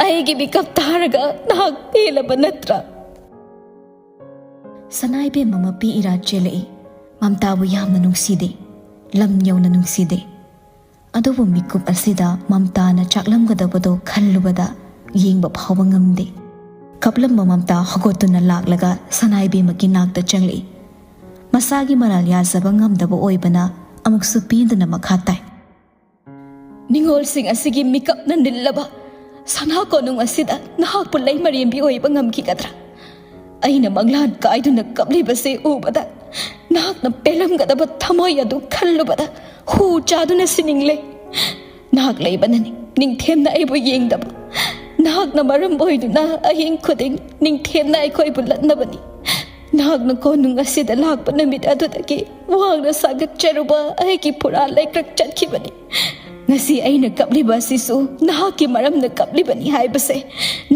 ꯑꯩꯒꯤ ꯃꯤꯀꯞ ꯇꯥꯔꯒ ꯅꯍꯥꯛ ꯄꯦꯜꯂꯕ ꯅꯠꯇ꯭ꯔꯥ?" ꯁꯅꯥ ꯏꯕꯦꯝꯃ ꯃꯄꯤ ꯏꯔꯥ ꯆꯦꯜꯂꯛꯏ꯫ ꯃꯝꯇꯥꯕꯨ ꯌꯥꯝꯅ ꯅꯨꯡꯁꯤꯗꯦ, ꯂꯝ ꯌꯧꯅ ꯅꯨꯡꯁꯤꯗꯦ꯫ ꯑꯗꯨꯕꯨ ꯃꯤꯀꯨꯞ ꯑꯁꯤꯗ ꯃꯝꯇꯥꯅ ꯆꯥꯛꯂꯝꯒꯗꯕꯗꯣ ꯈꯜꯂꯨꯕꯗ ꯌꯦꯡꯕ ꯐꯥꯎꯕ ꯉꯝꯗꯦ꯫ ꯀꯞꯂꯝꯕ ꯃꯝꯇꯥ ꯍꯧꯒꯠꯇꯨꯅ ꯂꯥꯛꯂꯒ ꯁꯅꯥ ꯏꯕꯦꯝꯃꯒꯤ ꯅꯥꯛꯇ ꯆꯪꯂꯛꯏ꯫ ꯃꯁꯥꯒꯤ ꯃꯔꯥꯜ ꯌꯥꯖꯕ ꯉꯝꯗꯕ ꯑꯣꯏꯕꯅ ꯑꯃꯨꯛꯁꯨ ꯄꯦꯟꯗꯅ ꯃꯈꯥ ꯇꯥꯏ꯫ ꯅꯤꯡꯉꯣꯜꯁꯤꯡ ꯑꯁꯤꯒꯤ ꯃꯤꯀꯞꯅ ꯅꯤꯜꯂꯕ ꯁꯅꯥ ꯀꯣꯅꯨꯡ ꯑꯁꯤꯗ ꯅꯍꯥꯛꯄꯨ ꯂꯩꯃꯔꯦꯝꯕꯤ ꯑꯣꯏꯕ ꯉꯝꯈꯤꯒꯗ꯭ꯔꯥ? ꯑꯩꯅ ꯃꯪꯂꯥꯟ ꯀꯥꯏꯗꯨꯅ ꯀꯞꯂꯤꯕꯁꯤ ꯎꯕꯗ ꯅꯍꯥꯛꯅ ꯄꯦꯜꯂꯝꯒꯗꯕ ꯊꯃꯣꯏ ꯑꯗꯨ ꯈꯜꯂꯨꯕꯗ ꯍꯨ ꯆꯥꯗꯨꯅ ꯁꯤꯅꯤꯡꯂꯦ꯫ ꯅꯍꯥꯛ ꯂꯩꯕꯅꯅꯤ ꯅꯤꯡꯊꯦꯝꯅ ꯑꯩꯕꯨ ꯌꯦꯡꯗꯕ꯫ ꯅꯍꯥꯛꯅ ꯃꯔꯝ ꯑꯣꯏꯗꯨꯅ ꯑꯍꯤꯡ ꯈꯨꯗꯤꯡ ꯅꯤꯡꯊꯦꯝꯅ ꯑꯩꯈꯣꯏꯕꯨ ꯂꯠꯅꯕꯅꯤ꯫ ꯅꯍꯥꯛꯅ ꯀꯣꯅꯨꯡ ꯑꯁꯤꯗ ꯂꯥꯛꯄ ꯅꯨꯃꯤꯠ ꯑꯗꯨꯗꯒꯤ ꯋꯥꯡꯅ ꯁꯥꯒꯠꯆꯔꯨꯕ ꯑꯩꯒꯤ ꯐꯨꯔꯥ ꯂꯩꯀ꯭ꯔꯛ ꯆꯠꯈꯤꯕꯅꯤ꯫ ꯉꯁꯤ ꯑꯩꯅ ꯀꯞꯂꯤꯕ ꯑꯁꯤꯁꯨ ꯅꯍꯥꯛꯀꯤ ꯃꯔꯝꯅ ꯀꯞꯂꯤꯕꯅꯤ ꯍꯥꯏꯕꯁꯦ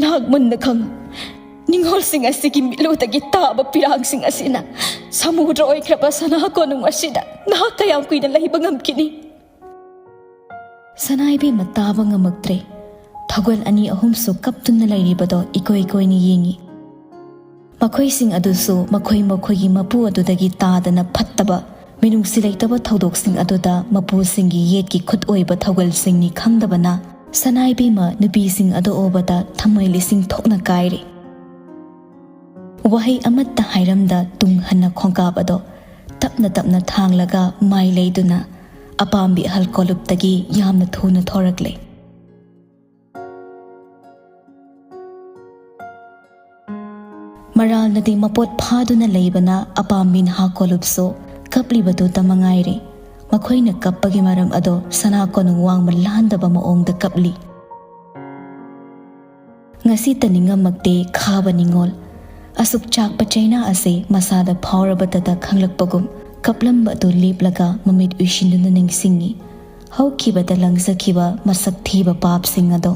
ꯅꯍꯥꯛ ꯃꯨꯟꯅ ꯈꯪꯉꯨ꯫ ꯅꯤꯡꯉꯣꯜꯁꯤꯡ ꯑꯁꯤꯒꯤ ꯃꯤꯠꯂꯨꯗꯒꯤ ꯇꯥꯕ ꯄꯤꯔꯥꯡꯁꯤꯡ ꯑꯁꯤꯅ ꯁꯃꯨꯗ꯭ꯔ ꯑꯣꯏꯈ꯭ꯔꯕ ꯁꯅꯥ ꯀꯣꯅꯨꯡ ꯑꯁꯤꯗ ꯅꯍꯥꯛ ꯀꯌꯥꯝ ꯀꯨꯏꯅ ꯂꯩꯕ ꯉꯝꯈꯤꯅꯤ? ꯁꯅꯥ ꯏꯕꯦꯝꯃ ꯇꯥꯕ ꯉꯝꯃꯛꯇ꯭ꯔꯦ꯫ ꯊꯧꯒꯜ ꯑꯅꯤ ꯑꯍꯨꯝꯁꯨ ꯀꯞꯇꯨꯅ ꯂꯩꯔꯤꯕꯗꯣ ꯏꯀꯣꯏ ꯀꯣꯏꯅ ꯌꯦꯡꯉꯤ꯫ ꯃꯈꯣꯏꯁꯤꯡ ꯑꯗꯨꯁꯨ ꯃꯈꯣꯏ ꯃꯈꯣꯏꯒꯤ ꯃꯄꯨ ꯑꯗꯨꯗꯒꯤ ꯇꯥꯗꯅ ꯐꯠꯇꯕ, ꯃꯤꯅꯨꯡꯁꯤ ꯂꯩꯇꯕ ꯊꯧꯗꯣꯛꯁꯤꯡ ꯑꯗꯨꯗ ꯃꯄꯨꯁꯤꯡꯒꯤ ꯌꯦꯠꯀꯤ ꯈꯨꯠ ꯑꯣꯏꯕ ꯊꯧꯒꯜꯁꯤꯡꯅꯤ ꯈꯪꯗꯕꯅ, ꯁꯅꯥ ꯏꯕꯦꯝꯃ ꯅꯨꯄꯤꯁꯤꯡ ꯑꯗꯨ ꯎꯕꯗ ꯊꯃꯣꯏ ꯂꯤꯁꯤꯡ ꯊꯣꯛꯅ ꯀꯥꯏꯔꯦ꯫ ꯋꯥꯍꯩ ꯑꯃꯠꯇ ꯍꯥꯏꯔꯝꯗ ꯇꯨꯡ ꯍꯟꯅ ꯈꯣꯡꯀꯥꯞ ꯑꯗꯣ ꯇꯞꯅ ꯇꯞꯅ ꯊꯥꯡꯂꯒ ꯃꯥꯏ ꯂꯩꯗꯨꯅ ꯑꯄꯥꯝꯕꯤ ꯑꯍꯜ ꯀꯣꯂꯨꯞꯇꯒꯤ ꯌꯥꯝꯅ ꯊꯨꯅ ꯊꯣꯔꯛꯂꯦ꯫ ꯃꯔꯥꯜꯅꯗꯤ ꯃꯄꯣꯠ ꯐꯥꯗꯨꯅ ꯂꯩꯕꯅ ꯑꯄꯥꯝꯕꯤ ꯅꯍꯥ ꯀꯣꯂꯨꯞꯁꯨ ꯀꯞꯂꯤꯕꯗꯨꯇ ꯃꯉꯥꯏꯔꯦ꯫ ꯃꯈꯣꯏꯅ ꯀꯞꯄꯒꯤ ꯃꯔꯝ ꯑꯗꯣ ꯁꯅꯥ ꯀꯣꯅꯨꯡ ꯋꯥꯡꯃ ꯂꯥꯟꯗꯕ ꯃꯑꯣꯡꯗ ꯀꯞꯂꯤ꯫ ꯉꯁꯤꯇ ꯅꯤꯡꯉꯝꯃꯛꯇꯦ ꯈꯥꯕ ꯅꯤꯡꯉꯣꯜ꯫ ꯑꯁꯨꯛ ꯆꯥꯛꯄ ꯆꯩꯅꯥ ꯑꯁꯤ ꯃꯁꯥꯗ ꯐꯥꯎꯔꯕꯗꯇ ꯈꯪꯂꯛꯄꯒꯨꯝ ꯀꯞꯂꯝꯕ ꯑꯗꯨ ꯂꯦꯞꯂꯒ ꯃꯃꯤꯠ ꯎꯏꯁꯤꯟꯗꯨꯅ ꯅꯤꯡꯁꯤꯡꯉꯤ꯫ ꯍꯧꯈꯤꯕꯗ ꯂꯪꯖꯈꯤꯕ ꯃꯁꯛ ꯊꯤꯕ ꯄꯥꯞꯁꯤꯡ ꯑꯗꯣ꯫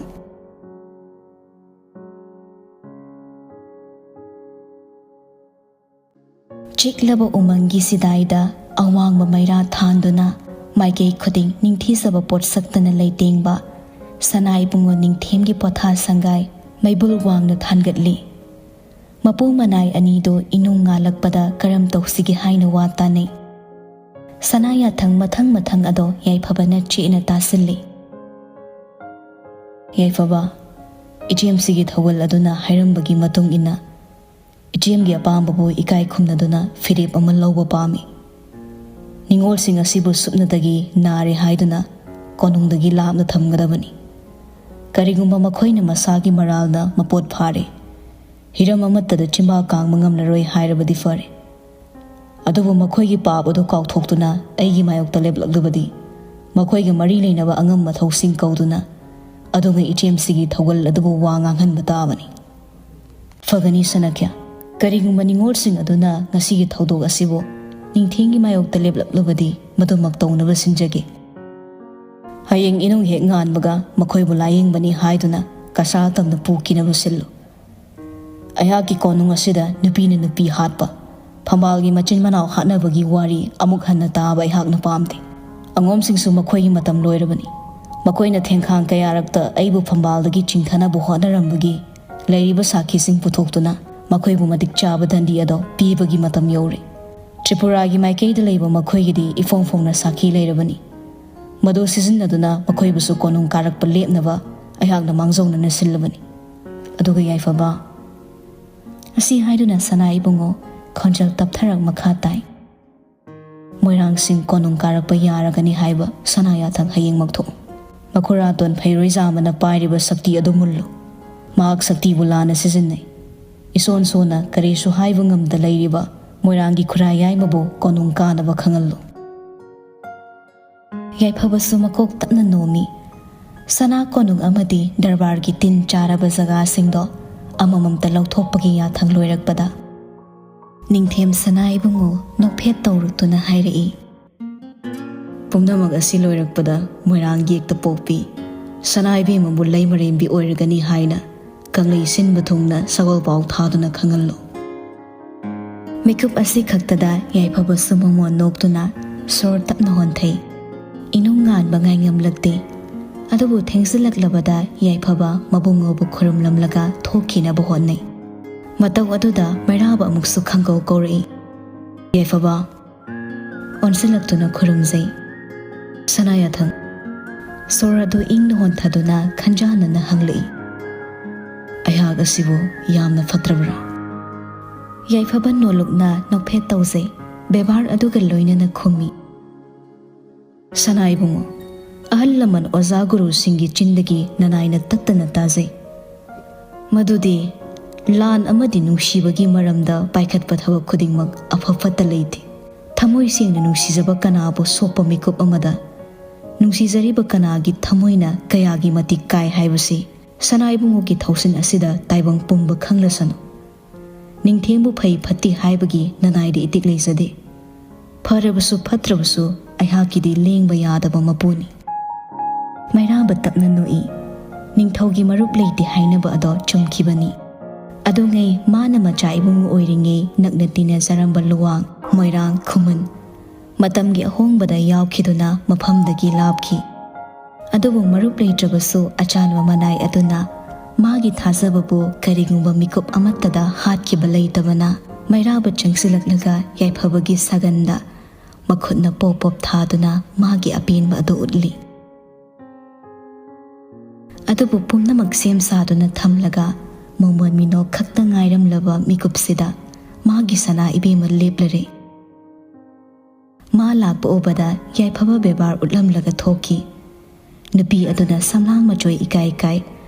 ꯆꯤꯛꯂꯕ ꯎꯃꯪꯒꯤ ꯁꯤꯗꯥꯏꯗ ꯑꯋꯥꯡꯕ ꯃꯩꯔꯥ ꯊꯥꯟꯗꯨꯅ ꯃꯥꯏꯀꯩ ꯈꯨꯗꯤꯡ ꯅꯤꯡꯊꯤꯖꯕ ꯄꯣꯠꯁꯛꯇꯅ ꯂꯩꯇꯦꯡꯕ ꯁꯅꯥ ꯏꯕꯨꯡꯉꯣ ꯅꯤꯡꯊꯦꯝꯒꯤ ꯄꯣꯊꯥ ꯁꯪꯒꯥꯏ ꯃꯩꯕꯨꯜ ꯋꯥꯡꯅ ꯊꯥꯟꯒꯠꯂꯤ꯫ ꯃꯄꯨ ꯃꯅꯥꯏ ꯑꯅꯤꯗꯨ ꯏꯅꯨꯡ ꯉꯥꯜꯂꯛꯄꯗ ꯀꯔꯝ ꯇꯧꯁꯤꯒꯦ ꯍꯥꯏꯅ ꯋꯥ ꯇꯥꯅꯩ꯫ ꯁꯅꯥ ꯌꯥꯊꯪ ꯃꯊꯪ ꯃꯊꯪ ꯑꯗꯣ ꯌꯥꯏꯐꯕꯅ ꯆꯦꯠꯅ ꯇꯥꯁꯤꯜꯂꯤ꯫ ꯌꯥꯏꯐꯕ, ꯏꯆꯦꯝꯁꯤꯒꯤ ꯊꯧꯒꯜ ꯑꯗꯨꯅ ꯍꯥꯏꯔꯝꯕꯒꯤ ꯃꯇꯨꯡ ꯏꯟꯅ ꯏꯆꯦꯝꯒꯤ ꯑꯄꯥꯝꯕꯕꯨ ꯏꯀꯥꯏ ꯈꯨꯝꯅꯗꯨꯅ ꯐꯤꯔꯦꯞ ꯑꯃ ꯂꯧꯕ ꯄꯥꯝꯃꯤ꯫ ꯅꯤꯡꯉꯣꯜꯁꯤꯡ ꯑꯁꯤꯕꯨ ꯁꯨꯞꯅꯗꯒꯤ ꯅꯥꯔꯦ ꯍꯥꯏꯗꯨꯅ ꯀꯣꯅꯨꯡꯗꯒꯤ ꯂꯥꯞꯅ ꯊꯝꯒꯗꯕꯅꯤ꯫ ꯀꯔꯤꯒꯨꯝꯕ ꯃꯈꯣꯏꯅ ꯃꯁꯥꯒꯤ ꯃꯔꯥꯜꯅ ꯃꯄꯣꯠ ꯐꯥꯔꯦ, ꯍꯤꯔꯝ ꯑꯃꯠꯇꯗ ꯆꯤꯝꯕꯥꯜ ꯀꯥꯡꯕ ꯉꯝꯂꯔꯣꯏ ꯍꯥꯏꯔꯕꯗꯤ ꯐꯔꯦ꯫ ꯑꯗꯨꯕꯨ ꯃꯈꯣꯏꯒꯤ ꯄꯥꯞ ꯑꯗꯨ ꯀꯥꯎꯊꯣꯛꯇꯨꯅ ꯑꯩꯒꯤ ꯃꯥꯌꯣꯛꯇ ꯂꯦꯞꯂꯛꯂꯕꯗꯤ, ꯃꯈꯣꯏꯒ ꯃꯔꯤ ꯂꯩꯅꯕ ꯑꯉꯝ ꯑꯊꯧꯁꯤꯡ ꯀꯧꯗꯨꯅ ꯑꯗꯣꯉꯩ ꯏꯆꯦꯝꯁꯤꯒꯤ ꯊꯧꯒꯜ ꯑꯗꯨꯕꯨ ꯋꯥ ꯉꯥꯡꯍꯟꯕ ꯇꯥꯕꯅꯤ꯫ ꯐꯒꯅꯤ ꯁꯅꯥꯈ꯭ꯌꯥ, ꯀꯔꯤꯒꯨꯝꯕ ꯅꯤꯡꯉꯣꯜꯁꯤꯡ ꯑꯗꯨꯅ ꯉꯁꯤꯒꯤ ꯊꯧꯗꯣꯛ ꯑꯁꯤꯕꯨ ꯅꯤꯡꯊꯦꯡꯒꯤ ꯃꯥꯌꯣꯛꯇ ꯂꯦꯞꯂꯛꯂꯕꯗꯤ, ꯃꯗꯨꯃꯛ ꯇꯧꯅꯕ ꯁꯤꯟꯖꯒꯦ꯫ ꯍꯌꯦꯡ ꯏꯅꯨꯡ ꯍꯦꯛ ꯉꯥꯟꯕꯒ ꯃꯈꯣꯏꯕꯨ ꯂꯥꯌꯦꯡꯕꯅꯤ ꯍꯥꯏꯗꯨꯅ ꯀꯁꯥ ꯇꯝꯅ ꯄꯨꯈꯤꯅꯕ ꯁꯤꯜꯂꯨ꯫ ꯑꯩꯍꯥꯛꯀꯤ ꯀꯣꯅꯨꯡ ꯑꯁꯤꯗ ꯅꯨꯄꯤꯅ ꯅꯨꯄꯤ ꯍꯥꯠꯄ, ꯐꯝꯕꯥꯜꯒꯤ ꯃꯆꯤꯟ ꯃꯅꯥꯎ ꯍꯥꯠꯅꯕꯒꯤ ꯋꯥꯔꯤ ꯑꯃꯨꯛ ꯍꯟꯅ ꯇꯥꯕ ꯑꯩꯍꯥꯛꯅ ꯄꯥꯝꯗꯦ꯫ ꯑꯉꯣꯝꯁꯤꯡꯁꯨ ꯃꯈꯣꯏꯒꯤ ꯃꯇꯝ ꯂꯣꯏꯔꯕꯅꯤ꯫ ꯃꯈꯣꯏꯅ ꯊꯦꯡꯈꯥꯡ ꯀꯌꯥꯔꯛꯇ ꯑꯩꯕꯨ ꯐꯝꯕꯥꯜꯗꯒꯤ ꯆꯤꯡꯊꯅꯕ ꯍꯣꯠꯅꯔꯝꯕꯒꯤ ꯂꯩꯔꯤꯕ ꯁꯥꯈꯤꯁꯤꯡ ꯄꯨꯊꯣꯛꯇꯨꯅ ꯃꯈꯣꯏꯕꯨ ꯃꯇꯤꯛ ꯆꯥꯕ ꯗꯟꯗꯤ ꯑꯗꯣ ꯄꯤꯕꯒꯤ ꯃꯇꯝ ꯌꯧꯔꯦ꯫ ꯇ꯭ꯔꯤꯄꯨꯔꯥꯒꯤ ꯃꯥꯏꯀꯩꯗ ꯂꯩꯕ ꯃꯈꯣꯏꯒꯤꯗꯤ ꯏꯐꯣꯡ ꯐꯣꯡꯅ ꯁꯥꯈꯤ ꯂꯩꯔꯕꯅꯤ꯫ ꯃꯗꯨ ꯁꯤꯖꯤꯟꯅꯗꯨꯅ ꯃꯈꯣꯏꯕꯨꯁꯨ ꯀꯣꯅꯨꯡ ꯀꯥꯔꯛꯄ ꯂꯦꯞꯅꯕ ꯑꯩꯍꯥꯛꯅ ꯃꯥꯡꯖꯧꯅꯅ ꯁꯤꯜꯂꯕꯅꯤ꯫ ꯑꯗꯨꯒ ꯌꯥꯏꯐꯕ, ꯑꯁꯤ ꯍꯥꯏꯗꯨꯅ ꯁꯅꯥ ꯏꯕꯨꯡꯉꯣ ꯈꯣꯟꯖꯦꯜ ꯇꯞꯊꯔꯛ ꯃꯈꯥ ꯇꯥꯏ꯫ ꯃꯣꯏꯔꯥꯡꯁꯤꯡ ꯀꯣꯅꯨꯡ ꯀꯥꯔꯛꯄ ꯌꯥꯔꯒꯅꯤ ꯍꯥꯏꯕ ꯁꯅꯥ ꯌꯥꯊꯪ ꯍꯌꯦꯡꯃꯛ ꯊꯣꯛꯎ꯫ ꯃꯈꯨꯔꯥꯇꯣꯟ ꯐꯩꯔꯣꯏꯖꯥꯝꯕꯅ ꯄꯥꯏꯔꯤꯕ ꯁꯛꯇꯤ ꯑꯗꯨ ꯃꯨꯜꯂꯨ꯫ ꯃꯍꯥꯛ ꯁꯛꯇꯤꯕꯨ ꯂꯥꯟꯅ ꯁꯤꯖꯤꯟꯅꯩ꯫ ꯏꯁꯣꯟ ꯁꯣꯟꯅ ꯀꯔꯤꯁꯨ ꯍꯥꯏꯕ ꯉꯝꯗ ꯂꯩꯔꯤꯕ ꯃꯣꯏꯔꯥꯡꯒꯤ ꯈꯨꯔꯥꯏ ꯌꯥꯏꯃꯕꯨ ꯀꯣꯅꯨꯡ ꯀꯥꯅꯕ ꯈꯪꯍꯜꯂꯨ꯫ ꯌꯥꯏꯐꯕꯁꯨ ꯃꯀꯣꯛ ꯇꯞꯅ ꯅꯣꯝꯃꯤ꯫ ꯁꯅꯥ ꯀꯣꯅꯨꯡ ꯑꯃꯗꯤ ꯗꯔꯕꯥꯔꯒꯤ ꯇꯤꯟ ꯆꯥꯔꯕ ꯖꯒꯥꯁꯤꯡꯗꯣ ꯑꯃꯃꯝꯇ ꯂꯧꯊꯣꯛꯄꯒꯤ ꯌꯥꯊꯪ ꯂꯣꯏꯔꯛꯄꯗ, ꯅꯤꯡꯊꯦꯝ ꯁꯅꯥ ꯏꯕꯨꯡꯉꯣ ꯅꯣꯛꯐꯦꯠ ꯇꯧꯔꯨꯛꯇꯨꯅ ꯍꯥꯏꯔꯛꯏ꯫ ꯄꯨꯝꯅꯃꯛ ꯑꯁꯤ ꯂꯣꯏꯔꯛꯄꯗ ꯃꯣꯏꯔꯥꯡ ꯌꯦꯛꯇ ꯄꯣꯛꯄꯤ ꯁꯅꯥ ꯏꯕꯦꯝꯃꯕꯨ ꯂꯩꯃꯔꯦꯝꯕꯤ ꯑꯣꯏꯔꯒꯅꯤ ꯍꯥꯏꯅ ꯀꯪꯂꯩ ꯁꯤꯟꯕ ꯊꯨꯡꯅ ꯁꯒꯣꯜ ꯄꯥꯎ ꯊꯥꯗꯨꯅ ꯈꯪꯍꯜꯂꯨ꯫ ꯃꯤꯀꯨꯞ ꯑꯁꯤ ꯈꯛꯇꯗ ꯌꯥꯏꯐꯕꯁꯨ ꯃꯃꯣꯟ ꯅꯣꯛꯇꯨꯅ ꯁꯣꯔ ꯇꯞꯅ ꯍꯣꯟꯊꯩ꯫ ꯏꯅꯨꯡ ꯉꯥꯟꯕ ꯉꯥꯏꯉꯝꯂꯛꯇꯦ꯫ ꯑꯗꯨꯕꯨ ꯊꯦꯡꯖꯤꯜꯂꯛꯂꯕꯗ ꯌꯥꯏꯐꯕ ꯃꯕꯨꯡꯉꯣꯕꯨ ꯈꯨꯔꯨꯝꯂꯝꯂꯒ ꯊꯣꯛꯈꯤꯅꯕ ꯍꯣꯠꯅꯩ꯫ ꯃꯇꯧ ꯑꯗꯨꯗ ꯃꯩꯔꯥꯕ ꯑꯃꯨꯛꯁꯨ ꯈꯪꯒꯧ ꯀꯧꯔꯛꯏ꯫ ꯌꯥꯏꯐꯕ ꯑꯣꯟꯁꯤꯜꯂꯛꯇꯨꯅ ꯈꯨꯔꯨꯝꯖꯩ꯫ ꯁꯅꯥꯌꯥꯊꯪ ꯁꯣꯔ ꯑꯗꯨ ꯏꯪꯅ ꯍꯣꯟꯊꯗꯨꯅ ꯈꯟꯖꯥꯅꯅ ꯍꯪꯂꯛꯏ, "ꯑꯩꯍꯥꯛ ꯑꯁꯤꯕꯨ ꯌꯥꯝꯅ ꯐꯠꯇ꯭ꯔꯕ꯭ꯔꯥ?" ꯌꯥꯏꯐꯕ ꯅꯣꯜꯂꯨꯛꯅ ꯅꯣꯛꯐꯦꯠ ꯇꯧꯖꯩ꯫ ꯕꯦꯕꯥꯔ ꯑꯗꯨꯒ ꯂꯣꯏꯅꯅ ꯈꯨꯝꯃꯤ, "ꯁꯅꯥ ꯏꯕꯨꯡꯉꯣ, ꯑꯍꯜ ꯂꯃꯟ ꯑꯣꯖꯥ ꯒꯨꯔꯨꯁꯤꯡꯒꯤ ꯆꯤꯟꯗꯒꯤ ꯅꯅꯥꯏꯅ ꯇꯠꯇꯅ ꯇꯥꯖꯩ꯫ ꯃꯗꯨꯗꯤ ꯂꯥꯟ ꯑꯃꯗꯤ ꯅꯨꯡꯁꯤꯕꯒꯤ ꯃꯔꯝꯗ ꯄꯥꯏꯈꯠꯄ ꯊꯕꯛ ꯈꯨꯗꯤꯡꯃꯛ ꯑꯐ ꯐꯠꯇ ꯂꯩꯇꯦ꯫ ꯊꯃꯣꯏ ꯁꯦꯡꯅ ꯅꯨꯡꯁꯤꯖꯕ ꯀꯅꯥꯕꯨ ꯁꯣꯛꯄ ꯃꯤꯀꯨꯞ ꯑꯃꯗ ꯅꯨꯡꯁꯤꯖꯔꯤꯕ ꯀꯅꯥꯒꯤ ꯊꯃꯣꯏꯅ ꯀꯌꯥꯒꯤ ꯃꯇꯤꯛ ꯀꯥꯏ ꯍꯥꯏꯕꯁꯤ ꯁꯅꯥ ꯏꯕꯨꯡꯉꯣꯒꯤ ꯊꯧꯁꯤꯜ ꯑꯁꯤꯗ ꯇꯥꯏꯕꯪ ꯄꯨꯝꯕ ꯈꯪꯂꯁꯅꯨ꯫ ꯅꯤꯡꯊꯦꯝꯕꯨ ꯐꯩ ꯐꯠꯇꯦ ꯍꯥꯏꯕꯒꯤ ꯅꯅꯥꯏꯗ ꯏꯇꯤꯛ ꯂꯩꯖꯗꯦ꯫ ꯐꯔꯕꯁꯨ ꯐꯠꯇ꯭ꯔꯕꯁꯨ ꯑꯩꯍꯥꯛꯀꯤꯗꯤ ꯂꯦꯡꯕ ꯌꯥꯗꯕ ꯃꯄꯨꯅꯤ꯫ ꯃꯩꯔꯥꯕ ꯇꯞꯅ ꯅꯣꯛꯏ꯫ ꯅꯤꯡꯊꯧꯒꯤ ꯃꯔꯨꯞ ꯂꯩꯇꯦ ꯍꯥꯏꯅꯕ ꯑꯗꯣ ꯆꯨꯝꯈꯤꯕꯅꯤ꯫ ꯑꯗꯨꯉꯩ ꯃꯥꯅ ꯃꯆꯥ ꯏꯕꯨꯡꯉꯣ ꯑꯣꯏꯔꯤꯉꯩ ꯅꯛꯅ ꯇꯤꯟꯅꯖꯔꯝꯕ ꯂꯨꯋꯥꯡ, ꯃꯣꯏꯔꯥꯡ, ꯈꯨꯃꯟ ꯃꯇꯝꯒꯤ ꯑꯍꯣꯡꯕꯗ ꯌꯥꯎꯈꯤꯗꯨꯅ ꯃꯐꯝꯗꯒꯤ ꯂꯥꯞꯈꯤ꯫ ꯑꯗꯨꯕꯨ ꯃꯔꯨꯞ ꯂꯩꯇ꯭ꯔꯕꯁꯨ ꯑꯆꯥꯟꯕ ꯃꯅꯥꯏ ꯑꯗꯨꯅ ꯃꯥꯒꯤ ꯊꯥꯖꯕꯕꯨ ꯀꯔꯤꯒꯨꯝꯕ ꯃꯤꯀꯨꯞ ꯑꯃꯠꯇꯗ ꯍꯥꯠꯈꯤꯕ ꯂꯩꯇꯕꯅ ꯃꯩꯔꯥꯕ ꯆꯪꯁꯤꯜꯂꯛꯂꯒ ꯌꯥꯏꯐꯕꯒꯤ ꯁꯥꯒꯟꯗ ꯃꯈꯨꯠꯅ ꯄꯣꯞ ꯄꯣꯞ ꯊꯥꯗꯨꯅ ꯃꯥꯒꯤ ꯑꯄꯦꯟꯕ ꯑꯗꯨ ꯎꯠꯂꯤ꯫ ꯑꯗꯨꯕꯨ ꯄꯨꯝꯅꯃꯛ ꯁꯦꯝ ꯁꯥꯗꯨꯅ ꯊꯝꯂꯒ ꯃꯃꯣꯟ ꯃꯤꯅꯣꯛ ꯈꯛꯇ ꯉꯥꯏꯔꯝꯂꯕ ꯃꯤꯀꯨꯞꯁꯤꯗ ꯃꯥꯒꯤ ꯁꯅꯥ ꯏꯕꯦꯝꯃ ꯂꯦꯞꯂꯔꯦ꯫ ꯃꯥ ꯂꯥꯛꯄ ꯎꯕꯗ ꯌꯥꯏꯐꯕ ꯕꯦꯕꯥꯔ ꯎꯠꯂꯝꯂꯒ ꯊꯣꯛꯈꯤ꯫ ꯅꯨꯄꯤ ꯑꯗꯨꯅ ꯁꯝꯂꯥꯡ ꯃꯆꯣꯏ ꯏꯀꯥꯏ ꯀꯥꯏ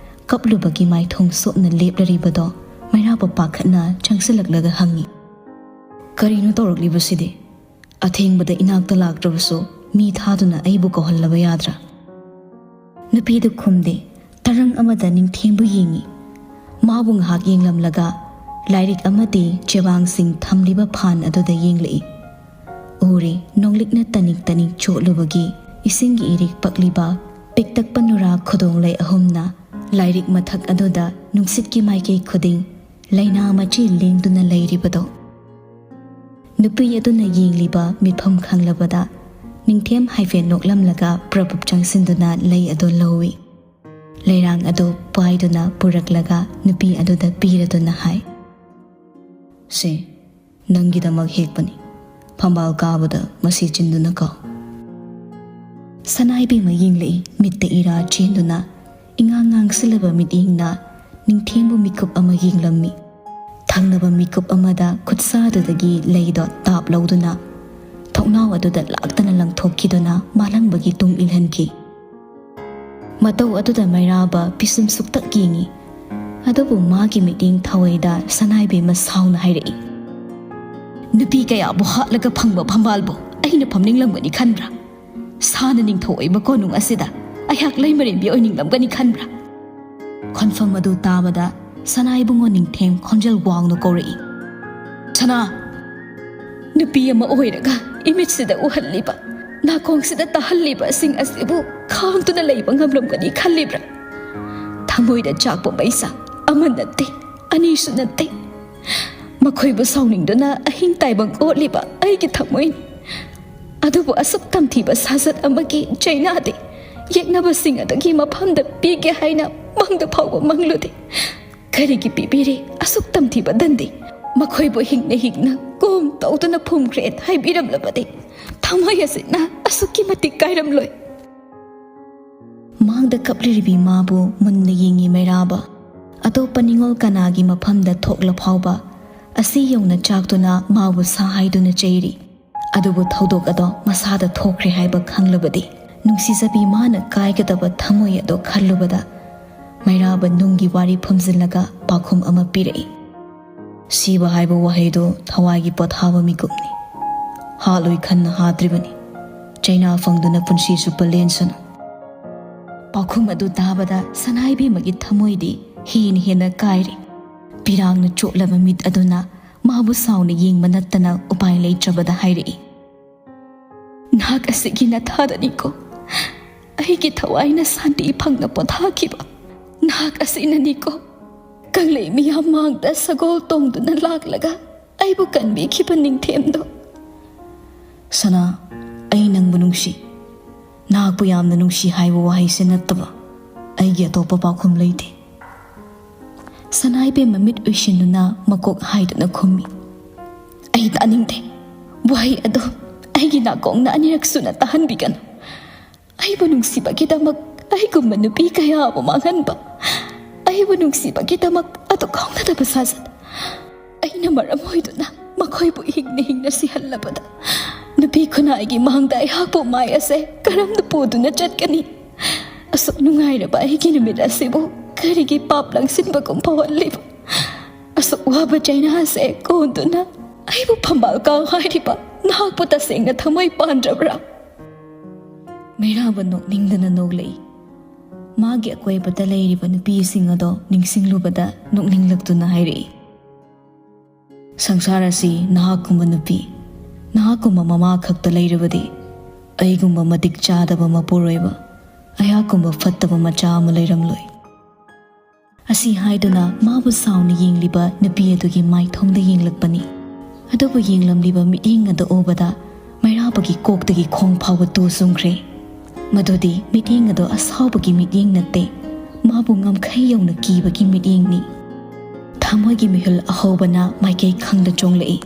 ꯀꯞꯂꯨꯕꯒꯤ ꯃꯥꯏꯊꯣꯡ ꯁꯣꯞꯅ ꯂꯦꯞꯂꯔꯤꯕꯗꯣ ꯃꯩꯔꯥꯕ ꯄꯥꯈꯠꯅ ꯆꯪꯁꯤꯜꯂꯛꯂꯒ ꯍꯪꯉꯤ, "ꯀꯔꯤꯅꯣ ꯇꯧꯔꯛꯂꯤꯕꯁꯤꯗꯤ? ꯑꯊꯦꯡꯕꯗ ꯏꯅꯥꯛꯇ ꯂꯥꯛꯇ꯭ꯔꯕꯁꯨ ꯃꯤ ꯊꯥꯗꯨꯅ ꯑꯩꯕꯨ ꯀꯧꯍꯜꯂꯕ ꯌꯥꯗ꯭ꯔꯥ?" ꯅꯨꯄꯤꯗꯨ ꯈꯨꯝꯗꯦ꯫ ꯇꯔꯪ ꯑꯃꯗ ꯅꯤꯡꯊꯦꯝꯕꯨ ꯌꯦꯡꯉꯤ꯫ ꯃꯥꯕꯨ ꯉꯥꯏꯍꯥꯛ ꯌꯦꯡꯂꯝꯂꯒ ꯂꯥꯏꯔꯤꯛ ꯑꯃꯗꯤ ꯆꯦꯕꯥꯡꯁꯤꯡ ꯊꯝꯂꯤꯕ ꯐꯥꯟ ꯑꯗꯨꯗ ꯌꯦꯡꯂꯛꯏ꯫ ꯎꯔꯤ ꯅꯣꯡꯂꯤꯛꯅ ꯇꯅꯤꯛ ꯇꯅꯤꯛ ꯆꯣꯠꯂꯨꯕꯒꯤ ꯏꯁꯤꯡꯒꯤ ꯏꯔꯤꯛ ꯄꯛꯂꯤꯕ ꯄꯤꯛꯇꯛꯄ ꯅꯨꯔꯥ ꯈꯨꯗꯣꯡꯂꯩ ꯑꯍꯨꯝꯅ ꯂꯥꯏꯔꯤꯛ ꯃꯊꯛ ꯑꯗꯨꯗ ꯅꯨꯡꯁꯤꯠꯀꯤ ꯃꯥꯏꯀꯩ ꯈꯨꯗꯤꯡ ꯂꯩꯅꯥ ꯃꯆꯤ ꯂꯦꯡꯗꯨꯅ ꯂꯩꯔꯤꯕꯗꯣ꯫ ꯅꯨꯄꯤ ꯑꯗꯨꯅ ꯌꯦꯡꯂꯤꯕ ꯃꯤꯠꯐꯝ ꯈꯪꯂꯕꯗ ꯅꯤꯡꯊꯦꯝ ꯍꯥꯏꯐꯦꯠ ꯅꯣꯛꯂꯝꯂꯒ ꯄ꯭ꯔꯕꯨꯞ ꯆꯪꯁꯤꯟꯗꯨꯅ ꯂꯩ ꯑꯗꯨ ꯂꯧꯏ꯫ ꯂꯩꯔꯥꯡ ꯑꯗꯨ ꯄꯥꯏꯗꯨꯅ ꯄꯨꯔꯛꯂꯒ ꯅꯨꯄꯤ ꯑꯗꯨꯗ ꯄꯤꯔꯗꯨꯅ ꯍꯥꯏ, "ꯁꯦ, ꯅꯪꯒꯤꯗꯃꯛ ꯍꯦꯛꯄꯅꯤ꯫ ꯐꯝꯕꯥꯜ ꯀꯥꯕꯗ ꯃꯁꯤ ꯆꯤꯟꯗꯨꯅ ꯀꯥꯎ꯫" ꯁꯅꯥꯏꯕꯦꯝꯃ ꯌꯦꯡꯂꯛꯏ, ꯃꯤꯠꯇ ꯏꯔꯥ ꯆꯦꯟꯗꯨꯅ ꯏꯉꯥꯡ ꯉꯥꯡꯁꯤꯜꯂꯕ ꯃꯤꯠꯌꯦꯡꯅ ꯅꯤꯡꯊꯦꯝꯕꯨ ꯃꯤꯀꯨꯞ ꯑꯃ ꯌꯦꯡꯂꯝꯃꯤ꯫ ꯊꯪꯅꯕ ꯃꯤꯀꯨꯞ ꯑꯃꯗ ꯈꯨꯠꯁꯥꯗꯨꯗꯒꯤ ꯂꯩꯗꯣ ꯇꯥꯞ ꯂꯧꯗꯨꯅ ꯊꯣꯡꯅꯥꯎ ꯑꯗꯨꯗ ꯂꯥꯛꯇꯅ ꯂꯪꯊꯣꯛꯈꯤꯗꯨꯅ ꯃꯥꯂꯪꯕꯒꯤ ꯇꯨꯡ ꯏꯜꯍꯟꯈꯤ꯫ ꯃꯇꯧ ꯑꯗꯨꯗ ꯃꯩꯔꯥꯕ ꯄꯤꯁꯨꯝ ꯁꯨꯛꯇꯛ ꯌꯦꯡꯏ꯫ ꯑꯗꯨꯕꯨ ꯃꯥꯒꯤ ꯃꯤꯠꯌꯦꯡ ꯊꯋꯥꯏꯗ ꯁꯅꯥꯏꯕꯦꯝꯃ ꯁꯥꯎꯅ ꯍꯥꯏꯔꯛꯏ, "ꯅꯨꯄꯤ ꯀꯌꯥꯕꯨ ꯍꯥꯠꯂꯒ ꯐꯪꯕ ꯐꯝꯕꯥꯜꯕꯨ ꯑꯩꯅ ꯐꯝꯅꯤꯡꯂꯝꯒꯅꯤ ꯈꯟꯕ꯭ꯔꯥ? ꯁꯥꯅ ꯅꯤꯡꯊꯧ ꯑꯣꯏꯕ ꯀꯣꯅꯨꯡ ꯑꯁꯤꯗ ꯑꯩꯍꯥꯛ ꯂꯩꯃꯔꯦꯝꯕꯤ ꯑꯣꯏꯅꯤꯡꯂꯝꯒꯅꯤ ꯈꯟꯕ꯭ꯔꯥ?" ꯈꯣꯟꯐꯝ ꯑꯗꯨ ꯇꯥꯕꯗ ꯁꯅꯥ ꯏꯕꯨꯡꯉꯣ ꯅꯤꯡꯊꯦꯝ ꯈꯣꯟꯖꯦꯜ ꯋꯥꯡꯅ ꯀꯧꯔꯛꯏ, "ꯁꯅꯥ, ꯅꯨꯄꯤ ꯑꯃ ꯑꯣꯏꯔꯒ ꯏꯃꯤꯠꯁꯤꯗ ꯎꯍꯜꯂꯤꯕ, ꯅꯥꯀꯣꯡꯁꯤꯗ ꯇꯥꯍꯜꯂꯤꯕꯁꯤꯡ ꯑꯁꯤꯕꯨ ꯈꯥꯡꯗꯨꯅ ꯂꯩꯕ ꯉꯝꯂꯝꯒꯅꯤ ꯈꯜꯂꯤꯕ꯭ꯔꯥ? ꯊꯃꯣꯏꯗ ꯆꯥꯛꯄ ꯃꯩꯁꯥ ꯑꯃ ꯅꯠꯇꯦ, ꯑꯅꯤꯁꯨ ꯅꯠꯇꯦ꯫ ꯃꯈꯣꯏꯕꯨ ꯁꯥꯎꯅꯤꯡꯗꯨꯅ ꯑꯍꯤꯡ ꯇꯥꯏꯕꯪ ꯑꯣꯠꯂꯤꯕ ꯑꯩꯒꯤ ꯊꯃꯣꯏꯅꯤ꯫ ꯑꯗꯨꯕꯨ ꯑꯁꯨꯛ ꯇꯝꯊꯤꯕ ꯁꯥꯖꯠ ꯑꯃꯒꯤ ꯆꯩꯅꯥꯗꯤ ꯌꯦꯛꯅꯕꯁꯤꯡ ꯑꯗꯨꯒꯤ ꯃꯐꯝꯗ ꯄꯤꯒꯦ ꯍꯥꯏꯅ ꯃꯪꯗ ꯐꯥꯎꯕ ꯃꯪꯂꯨꯗꯦ꯫ ꯀꯔꯤꯒꯤ ꯄꯤꯕꯤꯔꯤ ꯑꯁꯨꯛ ꯇꯝꯊꯤꯕ ꯗꯟꯗꯤ? ꯃꯈꯣꯏꯕꯨ ꯍꯤꯡꯅ ꯍꯤꯡꯅ ꯀꯣꯝ ꯇꯧꯗꯨꯅ ꯐꯨꯝꯈ꯭ꯔꯦ ꯍꯥꯏꯕꯤꯔꯝꯂꯕꯗꯤ ꯊꯃꯣꯏ ꯑꯁꯤꯅ ꯑꯁꯨꯛꯀꯤ ꯃꯇꯤꯛ ꯀꯥꯏꯔꯝꯂꯣꯏ꯫" ꯃꯥꯡꯗ ꯀꯞꯂꯤꯔꯤꯕꯤ ꯃꯥꯕꯨ ꯃꯨꯟꯅ ꯌꯦꯡꯉꯤ ꯃꯩꯔꯥꯕ꯫ ꯑꯇꯣꯞꯄ ꯅꯤꯡꯉꯣꯜ ꯀꯅꯥꯒꯤ ꯃꯐꯝꯗ ꯊꯣꯛꯂ ꯐꯥꯎꯕ ꯑꯁꯤ ꯌꯧꯅ ꯆꯥꯛꯇꯨꯅ ꯃꯥꯕꯨ ꯁꯥ ꯍꯥꯏꯗꯨꯅ ꯆꯩꯔꯤ꯫ ꯑꯗꯨꯕꯨ ꯊꯧꯗꯣꯛ ꯑꯗꯣ ꯃꯁꯥꯗ ꯊꯣꯛꯈ꯭ꯔꯦ ꯍꯥꯏꯕ ꯈꯪꯂꯕꯗꯤ ꯅꯨꯡꯁꯤꯖꯕꯤ ꯃꯥꯅ ꯀꯥꯏꯒꯗꯕ ꯊꯃꯣꯏ ꯑꯗꯣ ꯈꯜꯂꯨꯕꯗ ꯃꯩꯔꯥꯕ ꯅꯨꯡꯒꯤ ꯋꯥꯔꯤ ꯐꯨꯝꯖꯤꯜꯂꯒ ꯄꯥꯎꯈꯨꯝ ꯑꯃ ꯄꯤꯔꯛꯏ꯫ "ꯁꯤꯕ ꯍꯥꯏꯕ ꯋꯥꯍꯩꯗꯨ ꯊꯋꯥꯏꯒꯤ ꯄꯣꯊꯥꯕ ꯃꯤꯀꯨꯞꯅꯤ꯫ ꯍꯥꯠꯂꯣꯏ ꯈꯟꯅ ꯍꯥꯠꯇ꯭ꯔꯤꯕꯅꯤ꯫ ꯆꯩꯅꯥ ꯐꯪꯗꯨꯅ ꯄꯨꯟꯁꯤ ꯆꯨꯞꯄ ꯂꯦꯟꯁꯅꯨ꯫" ꯄꯥꯎꯈꯨꯝ ꯑꯗꯨ ꯇꯥꯕꯗ ꯁꯅꯥꯏꯕꯦꯝꯃꯒꯤ ꯊꯃꯣꯏꯗꯤ ꯍꯦꯟꯅ ꯍꯦꯟꯅ ꯀꯥꯏꯔꯦ꯫ ꯄꯤꯔꯥꯡꯅ ꯆꯣꯠꯂꯕ ꯃꯤꯠ ꯑꯗꯨꯅ ꯃꯥꯕꯨ ꯁꯥꯎꯅ ꯌꯦꯡꯕ ꯅꯠꯇꯅ ꯎꯄꯥꯏ ꯂꯩꯇ꯭ꯔꯕꯗ ꯍꯥꯏꯔꯛꯏ, "ꯅꯍꯥꯛ ꯑꯁꯤꯒꯤ ꯅꯊꯥꯗꯅꯤꯀꯣ ꯑꯩꯒꯤ ꯊꯋꯥꯏꯅ ꯁꯥꯟꯇꯤ ꯐꯪꯅ ꯄꯣꯊꯥꯈꯤꯕ꯫ ꯅꯍꯥꯛ ꯑꯁꯤꯅꯅꯤꯀꯣ ꯀꯪꯂꯩ ꯃꯤꯌꯥꯝ ꯃꯥꯡꯗ ꯁꯒꯣꯜ ꯇꯣꯡꯗꯨꯅ ꯂꯥꯛꯂꯒ ꯑꯩꯕꯨ ꯀꯟꯕꯤꯈꯤꯕ ꯅꯤꯡꯊꯦꯝꯗꯣ꯫" "ꯁꯅꯥ, ꯑꯩ ꯅꯪꯕꯨ ꯅꯨꯡꯁꯤ꯫ ꯅꯍꯥꯛꯄꯨ ꯌꯥꯝꯅ ꯅꯨꯡꯁꯤ ꯍꯥꯏꯕ ꯋꯥꯍꯩꯁꯦ ꯅꯠꯇꯕ ꯑꯩꯒꯤ ꯑꯇꯣꯞꯄ ꯄꯥꯎꯈꯨꯝ ꯂꯩꯇꯦ꯫" ꯁꯅꯥꯏꯕꯦꯝꯃ ꯃꯤꯠ ꯎꯏꯁꯤꯟꯗꯨꯅ ꯃꯀꯣꯛ ꯍꯥꯏꯗꯨꯅ ꯈꯨꯝꯃꯤ, "ꯑꯩ ꯇꯥꯅꯤꯡꯗꯦ꯫ ꯋꯥꯍꯩ ꯑꯗꯣ ꯑꯩꯒꯤ ꯅꯥꯀꯣꯡꯅ ꯑꯅꯤꯔꯛ ꯁꯨꯅ ꯇꯥꯍꯟꯕꯤꯒꯅꯨ꯫ ꯑꯩꯕꯨ ꯅꯨꯡꯁꯤꯕꯒꯤꯗꯃꯛ ꯑꯩꯒꯨꯝꯕ ꯅꯨꯄꯤ ꯀꯌꯥꯕꯨ ꯃꯥꯡꯍꯟꯕ, ꯑꯩꯕꯨ ꯅꯨꯡꯁꯤꯕꯒꯤꯗꯃꯛ ꯑꯗꯨ ꯀꯥꯎꯅꯗꯕ ꯁꯥꯖꯠ꯫ ꯑꯩꯅ ꯃꯔꯝ ꯑꯣꯏꯗꯨꯅ ꯃꯈꯣꯏꯕꯨ ꯍꯤꯡꯅ ꯍꯤꯡꯅ ꯁꯤꯍꯜꯂꯕꯗ ꯅꯨꯄꯤ ꯈꯨꯟꯅꯥꯏꯒꯤ ꯃꯥꯡꯗ ꯑꯩꯍꯥꯛꯄꯨ ꯃꯥꯏ ꯑꯁꯦ ꯀꯔꯝꯅ ꯄꯨꯗꯨꯅ ꯆꯠꯀꯅꯤ? ꯑꯁꯨꯛ ꯅꯨꯡꯉꯥꯏꯔꯕ ꯑꯩꯒꯤ ꯅꯨꯃꯤꯠ ꯑꯁꯤꯕꯨ ꯀꯔꯤꯒꯤ ꯄꯥꯞ ꯂꯪꯁꯤꯟꯕꯒꯨꯝ ꯐꯥꯎꯍꯜꯂꯤꯕ? ꯑꯁꯨꯛ ꯋꯥꯕ ꯆꯩꯅꯥꯁꯦ ꯀꯣꯟꯗꯨꯅ ꯑꯩꯕꯨ ꯐꯝꯕꯥꯜ ꯀꯥꯎ ꯍꯥꯏꯔꯤꯕ ꯅꯍꯥꯛꯄꯨ ꯇꯁꯦꯡꯅ ꯊꯃꯣꯏ ꯄꯥꯟꯗ꯭ꯔꯕ꯭ꯔꯥ? ꯃꯩꯔꯥꯕ ꯅꯣꯛꯅꯤꯡꯗꯅ ꯅꯣꯛꯂꯛꯏ꯫ ꯃꯥꯒꯤ ꯑꯀꯣꯏꯕꯗ ꯂꯩꯔꯤꯕ ꯅꯨꯄꯤꯁꯤꯡ ꯑꯗꯣ ꯅꯤꯡꯁꯤꯡꯂꯨꯕꯗ ꯅꯣꯛꯅꯤꯡꯂꯛꯇꯨꯅ ꯍꯥꯏꯔꯛꯏ, "ꯁꯪꯁꯥꯔ ꯑꯁꯤ ꯅꯍꯥꯛꯀꯨꯝꯕ ꯅꯨꯄꯤ, ꯅꯍꯥꯛꯀꯨꯝꯕ ꯃꯃꯥ ꯈꯛꯇ ꯂꯩꯔꯕꯗꯤ ꯑꯩꯒꯨꯝꯕ ꯃꯇꯤꯛ ꯆꯥꯗꯕ ꯃꯄꯨꯔꯣꯏꯕ, ꯑꯩꯍꯥꯛꯀꯨꯝꯕ ꯐꯠꯇꯕ ꯃꯆꯥ ꯑꯃ ꯂꯩꯔꯝꯂꯣꯏ"꯫ ꯑꯁꯤ ꯍꯥꯏꯗꯨꯅ ꯃꯥꯕꯨ ꯁꯥꯎꯅ ꯌꯦꯡꯂꯤꯕ ꯅꯨꯄꯤ ꯑꯗꯨꯒꯤ ꯃꯥꯏꯊꯣꯡꯗ ꯌꯦꯡꯂꯛꯄꯅꯤ꯫ ꯑꯗꯨꯕꯨ ꯌꯦꯡꯂꯝꯂꯤꯕ ꯃꯤꯠꯌꯦꯡ ꯑꯗꯨ ꯎꯕꯗ ꯃꯩꯔꯥꯕꯒꯤ ꯀꯣꯛꯇꯒꯤ ꯈꯣꯡ ꯐꯥꯎꯕ ꯇꯨ ꯆꯨꯡꯈ꯭ꯔꯦ꯫ ꯃꯗꯨꯗꯤ ꯃꯤꯠꯌꯦꯡ ꯑꯗꯨ ꯑꯁꯥꯎꯕꯒꯤ ꯃꯤꯠꯌꯦꯡ ꯅꯠꯇꯦ, ꯃꯥꯕꯨ ꯉꯝꯈꯩ ꯌꯧꯅ ꯀꯤꯕꯒꯤ ꯃꯤꯠꯌꯦꯡꯅꯤ꯫ ꯊꯃꯣꯏꯒꯤ ꯃꯤꯍꯨꯜ ꯑꯍꯧꯕꯅ ꯃꯥꯏꯀꯩ ꯈꯪꯗ ꯆꯣꯡꯂꯛꯏ꯫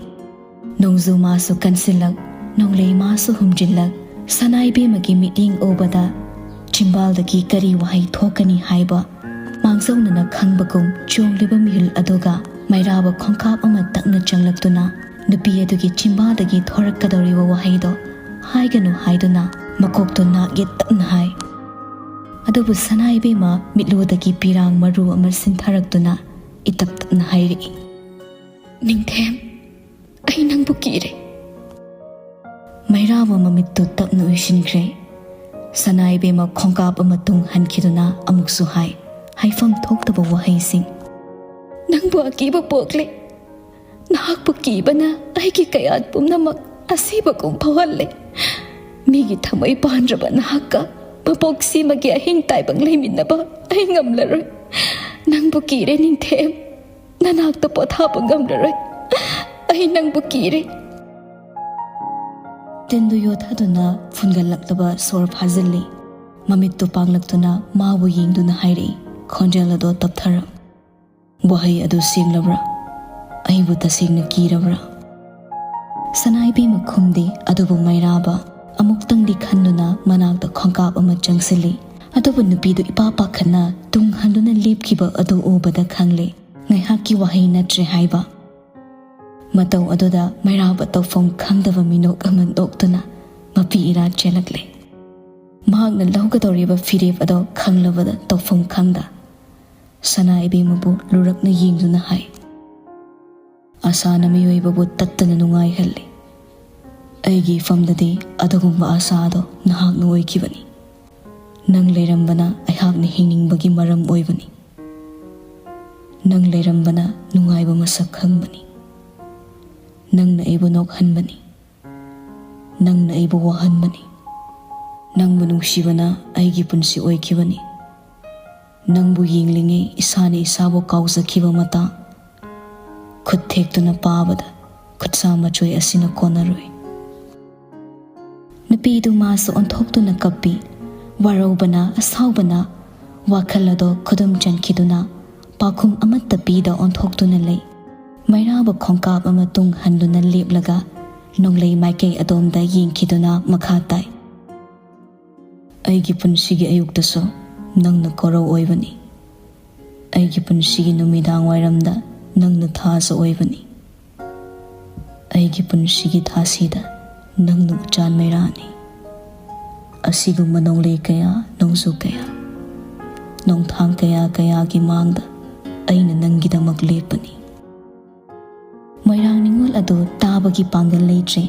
ꯅꯣꯡꯖꯨ ꯃꯥꯁꯨ ꯀꯟꯁꯤꯜꯂꯛ, ꯅꯣꯡꯂꯩ ꯃꯥꯁꯨ ꯍꯨꯝꯖꯤꯜꯂꯛ, ꯁꯅꯥꯏꯕꯦꯝꯃꯒꯤ ꯃꯤꯠꯌꯦꯡ ꯎꯕꯗ ꯆꯤꯝꯕꯥꯜꯗꯒꯤ ꯀꯔꯤ ꯋꯥꯍꯩ ꯊꯣꯛꯀꯅꯤ ꯍꯥꯏꯕ ꯃꯥꯡꯖꯧꯅꯅ ꯈꯪꯕꯒꯨꯝ ꯆꯣꯡꯂꯤꯕ ꯃꯤꯍꯨꯜ ꯑꯗꯨꯒ ꯃꯩꯔꯥꯕ ꯈꯣꯡꯀꯥꯞ ꯑꯃ ꯇꯛꯅ ꯆꯪꯂꯛꯇꯨꯅ ꯅꯨꯄꯤ ꯑꯗꯨꯒꯤ ꯆꯤꯝꯕꯥꯜꯗꯒꯤ ꯊꯣꯔꯛꯀꯗꯧꯔꯤꯕ ꯋꯥꯍꯩꯗꯣ ꯍꯥꯏꯒꯅꯨ ꯍꯥꯏꯗꯨꯅ ꯃꯀꯣꯛꯇꯣ ꯅꯥꯛ ꯌꯦꯠ ꯇꯞꯅ ꯍꯥꯏ꯫ ꯑꯗꯨꯕꯨ ꯁꯅꯥꯏꯕꯦꯝꯃ ꯃꯤꯠꯂꯨꯗꯒꯤ ꯄꯤꯔꯥꯡ ꯃꯔꯨ ꯑꯃ ꯁꯤꯟꯊꯔꯛꯇꯨꯅ ꯏꯇꯞ ꯇꯞꯅ ꯍꯥꯏꯔꯛꯏ, "ꯅꯤꯡꯊꯦꯝ, ꯑꯩ ꯅꯪꯕꯨ ꯀꯤꯔꯦ"꯫ ꯃꯩꯔꯥꯕ ꯃꯃꯤꯠꯇꯨ ꯇꯞꯅ ꯎꯏꯁꯤꯟꯈ꯭ꯔꯦ꯫ ꯁꯅꯥꯏꯕꯦꯝꯃ ꯈꯣꯡꯀꯥꯞ ꯑꯃ ꯇꯨꯡ ꯍꯟꯈꯤꯗꯨꯅ ꯑꯃꯨꯛꯁꯨ ꯍꯥꯏ, ꯍꯥꯏꯐꯝ ꯊꯣꯛꯇꯕ ꯋꯥꯍꯩꯁꯤꯡ, "ꯅꯪꯕꯨ ꯑꯀꯤꯕ ꯄꯣꯛꯂꯦ꯫ ꯅꯍꯥꯛꯄꯨ ꯀꯤꯕꯅ ꯑꯩꯒꯤ ꯀꯌꯥꯠ ꯄꯨꯝꯅꯃꯛ ꯑꯁꯤꯕꯒꯨꯝ ꯐꯥꯎꯍꯜꯂꯦ꯫ ꯃꯤꯒꯤ ꯊꯃꯣꯏ ꯄꯥꯟꯗ꯭ꯔꯕ ꯅꯍꯥꯛꯀ ꯃꯄꯣꯛ ꯁꯤꯃꯒꯤ ꯑꯍꯤꯡ ꯇꯥꯏꯕꯪ ꯂꯩꯃꯤꯟꯅꯕ ꯑꯩ ꯉꯝꯂꯔꯣꯏ꯫ ꯅꯪꯕꯨ ꯀꯤꯔꯦ ꯅꯤꯡꯊꯦꯝ꯫ ꯅꯅꯥꯛꯇ ꯄꯣꯊꯥꯕ ꯉꯝꯂꯔꯣꯏ꯫ ꯑꯩ ꯅꯪꯕꯨ ꯀꯤꯔꯦ"꯫ ꯇꯤꯟꯗꯨ ꯌꯣꯠꯊꯗꯨꯅ ꯐꯨꯟꯒꯠꯂꯛꯂꯕ ꯁꯣꯔ ꯐꯥꯖꯤꯜꯂꯤ꯫ ꯃꯃꯤꯠꯇꯨ ꯄꯥꯡꯂꯛꯇꯨꯅ ꯃꯥꯕꯨ ꯌꯦꯡꯗꯨꯅ ꯍꯥꯏꯔꯛꯏ, ꯈꯣꯟꯖꯦꯜ ꯑꯗꯨ ꯇꯞꯊꯔꯛ, "ꯋꯥꯍꯩ ꯑꯗꯨ ꯁꯦꯡꯂꯕ꯭ꯔꯥ? ꯑꯩꯕꯨ ꯇꯁꯦꯡꯅ ꯀꯤꯔꯕ꯭ꯔꯥ?" ꯁꯅꯥꯏꯕꯦꯝꯃ ꯈꯨꯝꯗꯦ, ꯑꯗꯨꯕꯨ ꯃꯩꯔꯥꯕ ꯑꯃꯨꯛꯇꯪꯗꯤ ꯈꯟꯗꯨꯅ ꯃꯅꯥꯛꯇ ꯈꯣꯡꯀꯥꯞ ꯑꯃ ꯆꯪꯁꯤꯜꯂꯤ꯫ ꯑꯗꯨꯕꯨ ꯅꯨꯄꯤꯗꯨ ꯏꯄꯥ ꯄꯥꯈꯠꯅ ꯇꯨꯡ ꯍꯟꯗꯨꯅ ꯂꯦꯞꯈꯤꯕ ꯑꯗꯨ ꯎꯕꯗ ꯈꯪꯂꯦ, ꯉꯥꯏꯍꯥꯛꯀꯤ ꯋꯥꯍꯩ ꯅꯠꯇ꯭ꯔꯦ ꯍꯥꯏꯕ꯫ ꯃꯇꯧ ꯑꯗꯨꯗ ꯃꯩꯔꯥꯕ ꯇꯧꯐꯝ ꯈꯪꯗꯕ ꯃꯤꯅꯣꯛ ꯑꯃ ꯅꯣꯛꯇꯨꯅ ꯃꯄꯤ ꯏꯔꯥ ꯆꯦꯜꯂꯛꯂꯦ꯫ ꯃꯍꯥꯛꯅ ꯂꯧꯒꯗꯧꯔꯤꯕ ꯐꯤꯔꯦꯞ ꯑꯗꯣ ꯈꯪꯂꯕꯗ ꯇꯧꯐꯝ ꯈꯪꯗ ꯁꯅꯥ ꯏꯕꯦꯝꯃꯕꯨ ꯂꯨꯔꯛꯅ ꯌꯦꯡꯗꯨꯅ ꯍꯥꯏ, "ꯑꯁꯥꯅ ꯃꯤꯑꯣꯏꯕꯕꯨ ꯇꯠꯇꯅ ꯅꯨꯡꯉꯥꯏꯍꯜꯂꯤ꯫ ꯑꯩꯒꯤ ꯏꯐꯝꯗꯗꯤ ꯑꯗꯨꯒꯨꯝꯕ ꯑꯁꯥ ꯑꯗꯣ ꯅꯍꯥꯛꯅ ꯑꯣꯏꯈꯤꯕꯅꯤ꯫ ꯅꯪ ꯂꯩꯔꯝꯕꯅ ꯑꯩꯍꯥꯛꯅ ꯍꯤꯡꯅꯤꯡꯕꯒꯤ ꯃꯔꯝ ꯑꯣꯏꯕꯅꯤ꯫ ꯅꯪ ꯂꯩꯔꯝꯕꯅ ꯅꯨꯡꯉꯥꯏꯕ ꯃꯁꯛ ꯈꯪꯕꯅꯤ꯫ ꯅꯪꯅ ꯑꯩꯕꯨ ꯅꯣꯛꯍꯟꯕꯅꯤ꯫ ꯅꯪꯅ ꯑꯩꯕꯨ ꯋꯥꯍꯟꯕꯅꯤ꯫ ꯅꯪꯕꯨ ꯅꯨꯡꯁꯤꯕꯅ ꯑꯩꯒꯤ ꯄꯨꯟꯁꯤ ꯑꯣꯏꯈꯤꯕꯅꯤ꯫ ꯅꯪꯕꯨ ꯌꯦꯡꯂꯤꯉꯩ ꯏꯁꯥꯅ ꯏꯁꯥꯕꯨ ꯀꯥꯎꯖꯈꯤꯕ ꯃꯇꯥꯡ꯫ ꯈꯨꯠ ꯊꯦꯛꯇꯨꯅ ꯄꯥꯕꯗ ꯈꯨꯠꯁꯥ ꯃꯆꯣꯏ ꯑꯁꯤꯅ ꯀꯣꯟꯅꯔꯣꯏ"꯫ ꯅꯨꯄꯤꯗꯨ ꯃꯥꯁꯨ ꯑꯣꯟꯊꯣꯛꯇꯨꯅ ꯀꯞꯄꯤ꯫ ꯋꯥꯔꯧꯕꯅ, ꯑꯁꯥꯎꯕꯅ ꯋꯥꯈꯜ ꯑꯗꯣ ꯈꯨꯗꯨꯝ ꯆꯟꯈꯤꯗꯨꯅ ꯄꯥꯎꯈꯨꯝ ꯑꯃꯠꯇ ꯄꯤꯗ ꯑꯣꯟꯊꯣꯛꯇꯨꯅ ꯂꯩ꯫ ꯃꯩꯔꯥꯕ ꯈꯣꯡꯀꯥꯞ ꯑꯃ ꯇꯨꯡ ꯍꯟꯗꯨꯅ ꯂꯦꯞꯂꯒ ꯅꯣꯡꯂꯩ ꯃꯥꯏꯀꯩ ꯑꯗꯣꯝꯗ ꯌꯦꯡꯈꯤꯗꯨꯅ ꯃꯈꯥ ꯇꯥꯏ, "ꯑꯩꯒꯤ ꯄꯨꯟꯁꯤꯒꯤ ꯑꯌꯨꯛꯇꯁꯨ ꯅꯪꯅ ꯀꯣꯔꯧ ꯑꯣꯏꯕꯅꯤ꯫ ꯑꯩꯒꯤ ꯄꯨꯟꯁꯤꯒꯤ ꯅꯨꯃꯤꯗꯥꯡ ꯋꯥꯏꯔꯝꯗ ꯅꯪꯅ ꯊꯥꯖ ꯑꯣꯏꯕꯅꯤ꯫ ꯑꯩꯒꯤ ꯄꯨꯟꯁꯤꯒꯤ ꯊꯥꯁꯤꯗ ꯅꯪꯅ ꯎꯆꯥꯟ ꯃꯩꯔꯥꯅꯤ꯫ ꯑꯁꯤꯒꯨꯝꯕ ꯅꯣꯡꯂꯩ ꯀꯌꯥ, ꯅꯣꯡꯖꯨ ꯀꯌꯥ, ꯅꯣꯡꯊꯥꯡ ꯀꯌꯥ ꯀꯌꯥꯒꯤ ꯃꯥꯡꯗ ꯑꯩꯅ ꯅꯪꯒꯤꯗꯃꯛ ꯂꯦꯞꯄꯅꯤ"꯫ ꯃꯣꯏꯔꯥꯡ ꯅꯤꯉꯣꯜ ꯑꯗꯨ ꯇꯥꯕꯒꯤ ꯄꯥꯡꯒꯜ ꯂꯩꯇ꯭ꯔꯦ꯫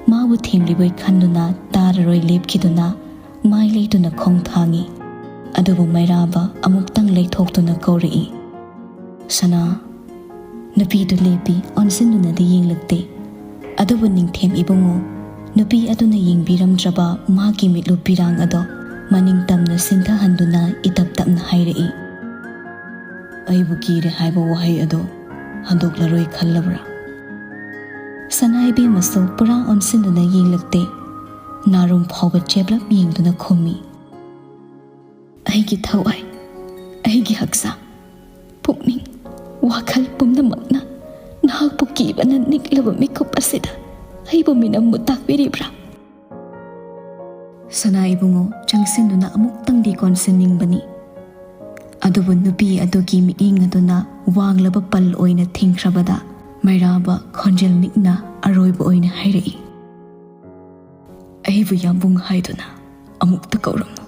ꯃꯥꯕꯨ ꯊꯦꯝꯂꯤꯕꯣꯏ ꯈꯟꯗꯨꯅ ꯇꯥꯔꯔꯣꯏ ꯂꯦꯞꯈꯤꯗꯨꯅ ꯃꯥꯏ ꯂꯩꯇꯨꯅ ꯈꯣꯡ ꯊꯥꯡꯏ꯫ ꯑꯗꯨꯕꯨ ꯃꯩꯔꯥꯕ ꯑꯃꯨꯛꯇꯪ ꯂꯩꯊꯣꯛꯇꯨꯅ ꯀꯧꯔꯛꯏ, "ꯁꯅꯥ"꯫ ꯅꯨꯄꯤꯗꯨ ꯂꯦꯞꯄꯤ, ꯑꯣꯟꯁꯤꯟꯗꯨꯅꯗꯤ ꯌꯦꯡꯂꯛꯇꯦ꯫ ꯑꯗꯨꯕꯨ ꯅꯤꯡꯊꯦꯝ ꯏꯕꯨꯡꯉꯣ, ꯅꯨꯄꯤ ꯑꯗꯨꯅ ꯌꯦꯡꯕꯤꯔꯝꯗ꯭ꯔꯕ ꯃꯥꯒꯤ ꯃꯤꯠꯂꯨ ꯄꯤꯔꯥꯡ ꯑꯗꯣ ꯃꯅꯤꯡ ꯇꯝꯅ ꯁꯤꯟꯊꯍꯟꯗꯨꯅ ꯏꯇꯞ ꯇꯞꯅ ꯍꯥꯏꯔꯛꯏ, "ꯑꯩꯕꯨ ꯀꯤꯔꯦ ꯍꯥꯏꯕ ꯋꯥꯍꯩ ꯑꯗꯣ ꯍꯟꯗꯣꯛꯂꯔꯣꯏ ꯈꯜꯂꯕ꯭ꯔꯥ?" ꯁꯅꯥ ꯏꯕꯦꯝꯃꯁꯨ ꯄꯨꯔꯥ ꯑꯣꯟꯁꯤꯟꯗꯨꯅ ꯌꯦꯡꯂꯛꯇꯦ꯫ ꯅꯥꯔꯨꯝ ꯐꯥꯎꯕ ꯆꯦꯞꯂꯞ ꯌꯦꯡꯗꯨꯅ ꯈꯨꯝꯃꯤ, "ꯑꯩꯒꯤ ꯊꯋꯥꯏ, ꯑꯩꯒꯤ ꯍꯛꯆꯥꯡ, ꯄꯨꯛꯅꯤꯡ, ꯋꯥꯈꯜ ꯄꯨꯝꯅꯃꯛꯅ ꯅꯍꯥꯛꯄꯨ ꯀꯤꯕꯅ ꯅꯤꯛꯂꯕ ꯃꯤꯀꯨꯞ ꯑꯁꯤꯗ ꯑꯩꯕꯨ ꯃꯤꯅꯝ ꯃꯨꯠ ꯇꯥꯛꯄꯤꯔꯤꯕ꯭ꯔꯥ?" ꯁꯅꯥ ꯏꯕꯨꯡꯉꯣ ꯆꯪꯁꯤꯟꯗꯨꯅ ꯑꯃꯨꯛꯇꯪꯗꯤ ꯀꯣꯟꯁꯤꯟꯅꯤꯡꯕꯅꯤ꯫ ꯑꯗꯨꯕꯨ ꯅꯨꯄꯤ ꯑꯗꯨꯒꯤ ꯃꯤꯠꯌꯦꯡ ꯑꯗꯨꯅ ꯋꯥꯡꯂꯕ ꯄꯜ ꯑꯣꯏꯅ ꯊꯤꯡꯈ꯭ꯔꯕꯗ ꯃꯩꯔꯥꯕ ꯈꯣꯟꯖꯦꯜ ꯅꯤꯛꯅ ꯑꯔꯣꯏꯕ ꯑꯣꯏꯅ ꯍꯥꯏꯔꯛꯏ, "ꯑꯩꯕꯨ ꯌꯥꯝꯕꯨꯡ ꯍꯥꯏꯗꯨꯅ ꯑꯃꯨꯛꯇ ꯀꯧꯔꯝꯃꯨ꯫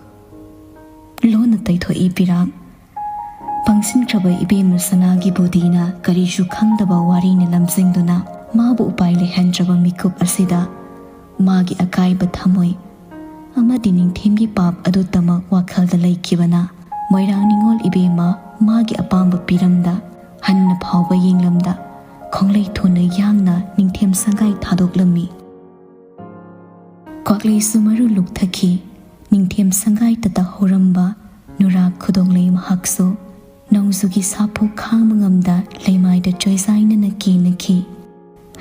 ꯂꯣꯟꯅ ꯇꯩꯊꯣꯛꯏ ꯄꯤꯔꯥꯡ꯫ ꯄꯪꯁꯤꯟꯈ꯭ꯔꯕ ꯏꯕꯦꯝꯃ ꯁꯅꯥꯒꯤ ꯕꯨꯙꯤꯅ ꯀꯔꯤꯁꯨ ꯈꯪꯗꯕ ꯋꯥꯔꯤꯅ ꯂꯝꯖꯤꯡꯗꯨꯅ ꯃꯥꯕꯨ ꯎꯄꯥꯏ ꯂꯩꯍꯟꯗ꯭ꯔꯕ ꯃꯤꯀꯨꯞ ꯑꯁꯤꯗ ꯃꯥꯒꯤ ꯑꯀꯥꯏꯕ ꯊꯃꯣꯏ ꯑꯃꯗꯤ ꯅꯤꯡꯊꯦꯝꯒꯤ ꯄꯥꯞ ꯑꯗꯨꯇꯃꯛ ꯋꯥꯈꯜꯗ ꯂꯩꯈꯤꯕꯅ ꯃꯣꯏꯔꯥꯡ ꯅꯤꯉꯣꯜ ꯏꯕꯦꯝꯃ ꯃꯥꯒꯤ ꯑꯄꯥꯝꯕ ꯄꯤꯔꯝꯗ ꯍꯟꯅ ꯐꯥꯎꯕ ꯌꯦꯡꯂꯝꯗ ꯈꯣꯡꯂꯩ ꯊꯣꯟꯅ ꯌꯥꯡꯅ ꯅꯤꯡꯊꯦꯝ ꯁꯪꯒꯥꯏ ꯊꯥꯗꯣꯛꯂꯝꯃꯤ꯫ ꯀ꯭ꯋꯥꯛꯂꯩꯁꯨ ꯃꯔꯨ ꯂꯨꯞꯊꯈꯤ꯫ ꯅꯤꯡꯊꯦꯝ ꯁꯪꯒꯥꯏ ꯇꯠꯇ ꯍꯧꯔꯝꯕ ꯅꯨꯔꯥ ꯈꯨꯗꯣꯡꯂꯩ ꯃꯍꯥꯛꯁꯨ ꯅꯣꯡꯖꯨꯒꯤ ꯁꯥꯐꯨ ꯈꯥꯡꯕ ꯉꯝꯗ ꯂꯩꯃꯥꯏꯗ ꯆꯣꯏꯖꯥꯏꯅꯅ ꯀꯦꯅꯈꯤ꯫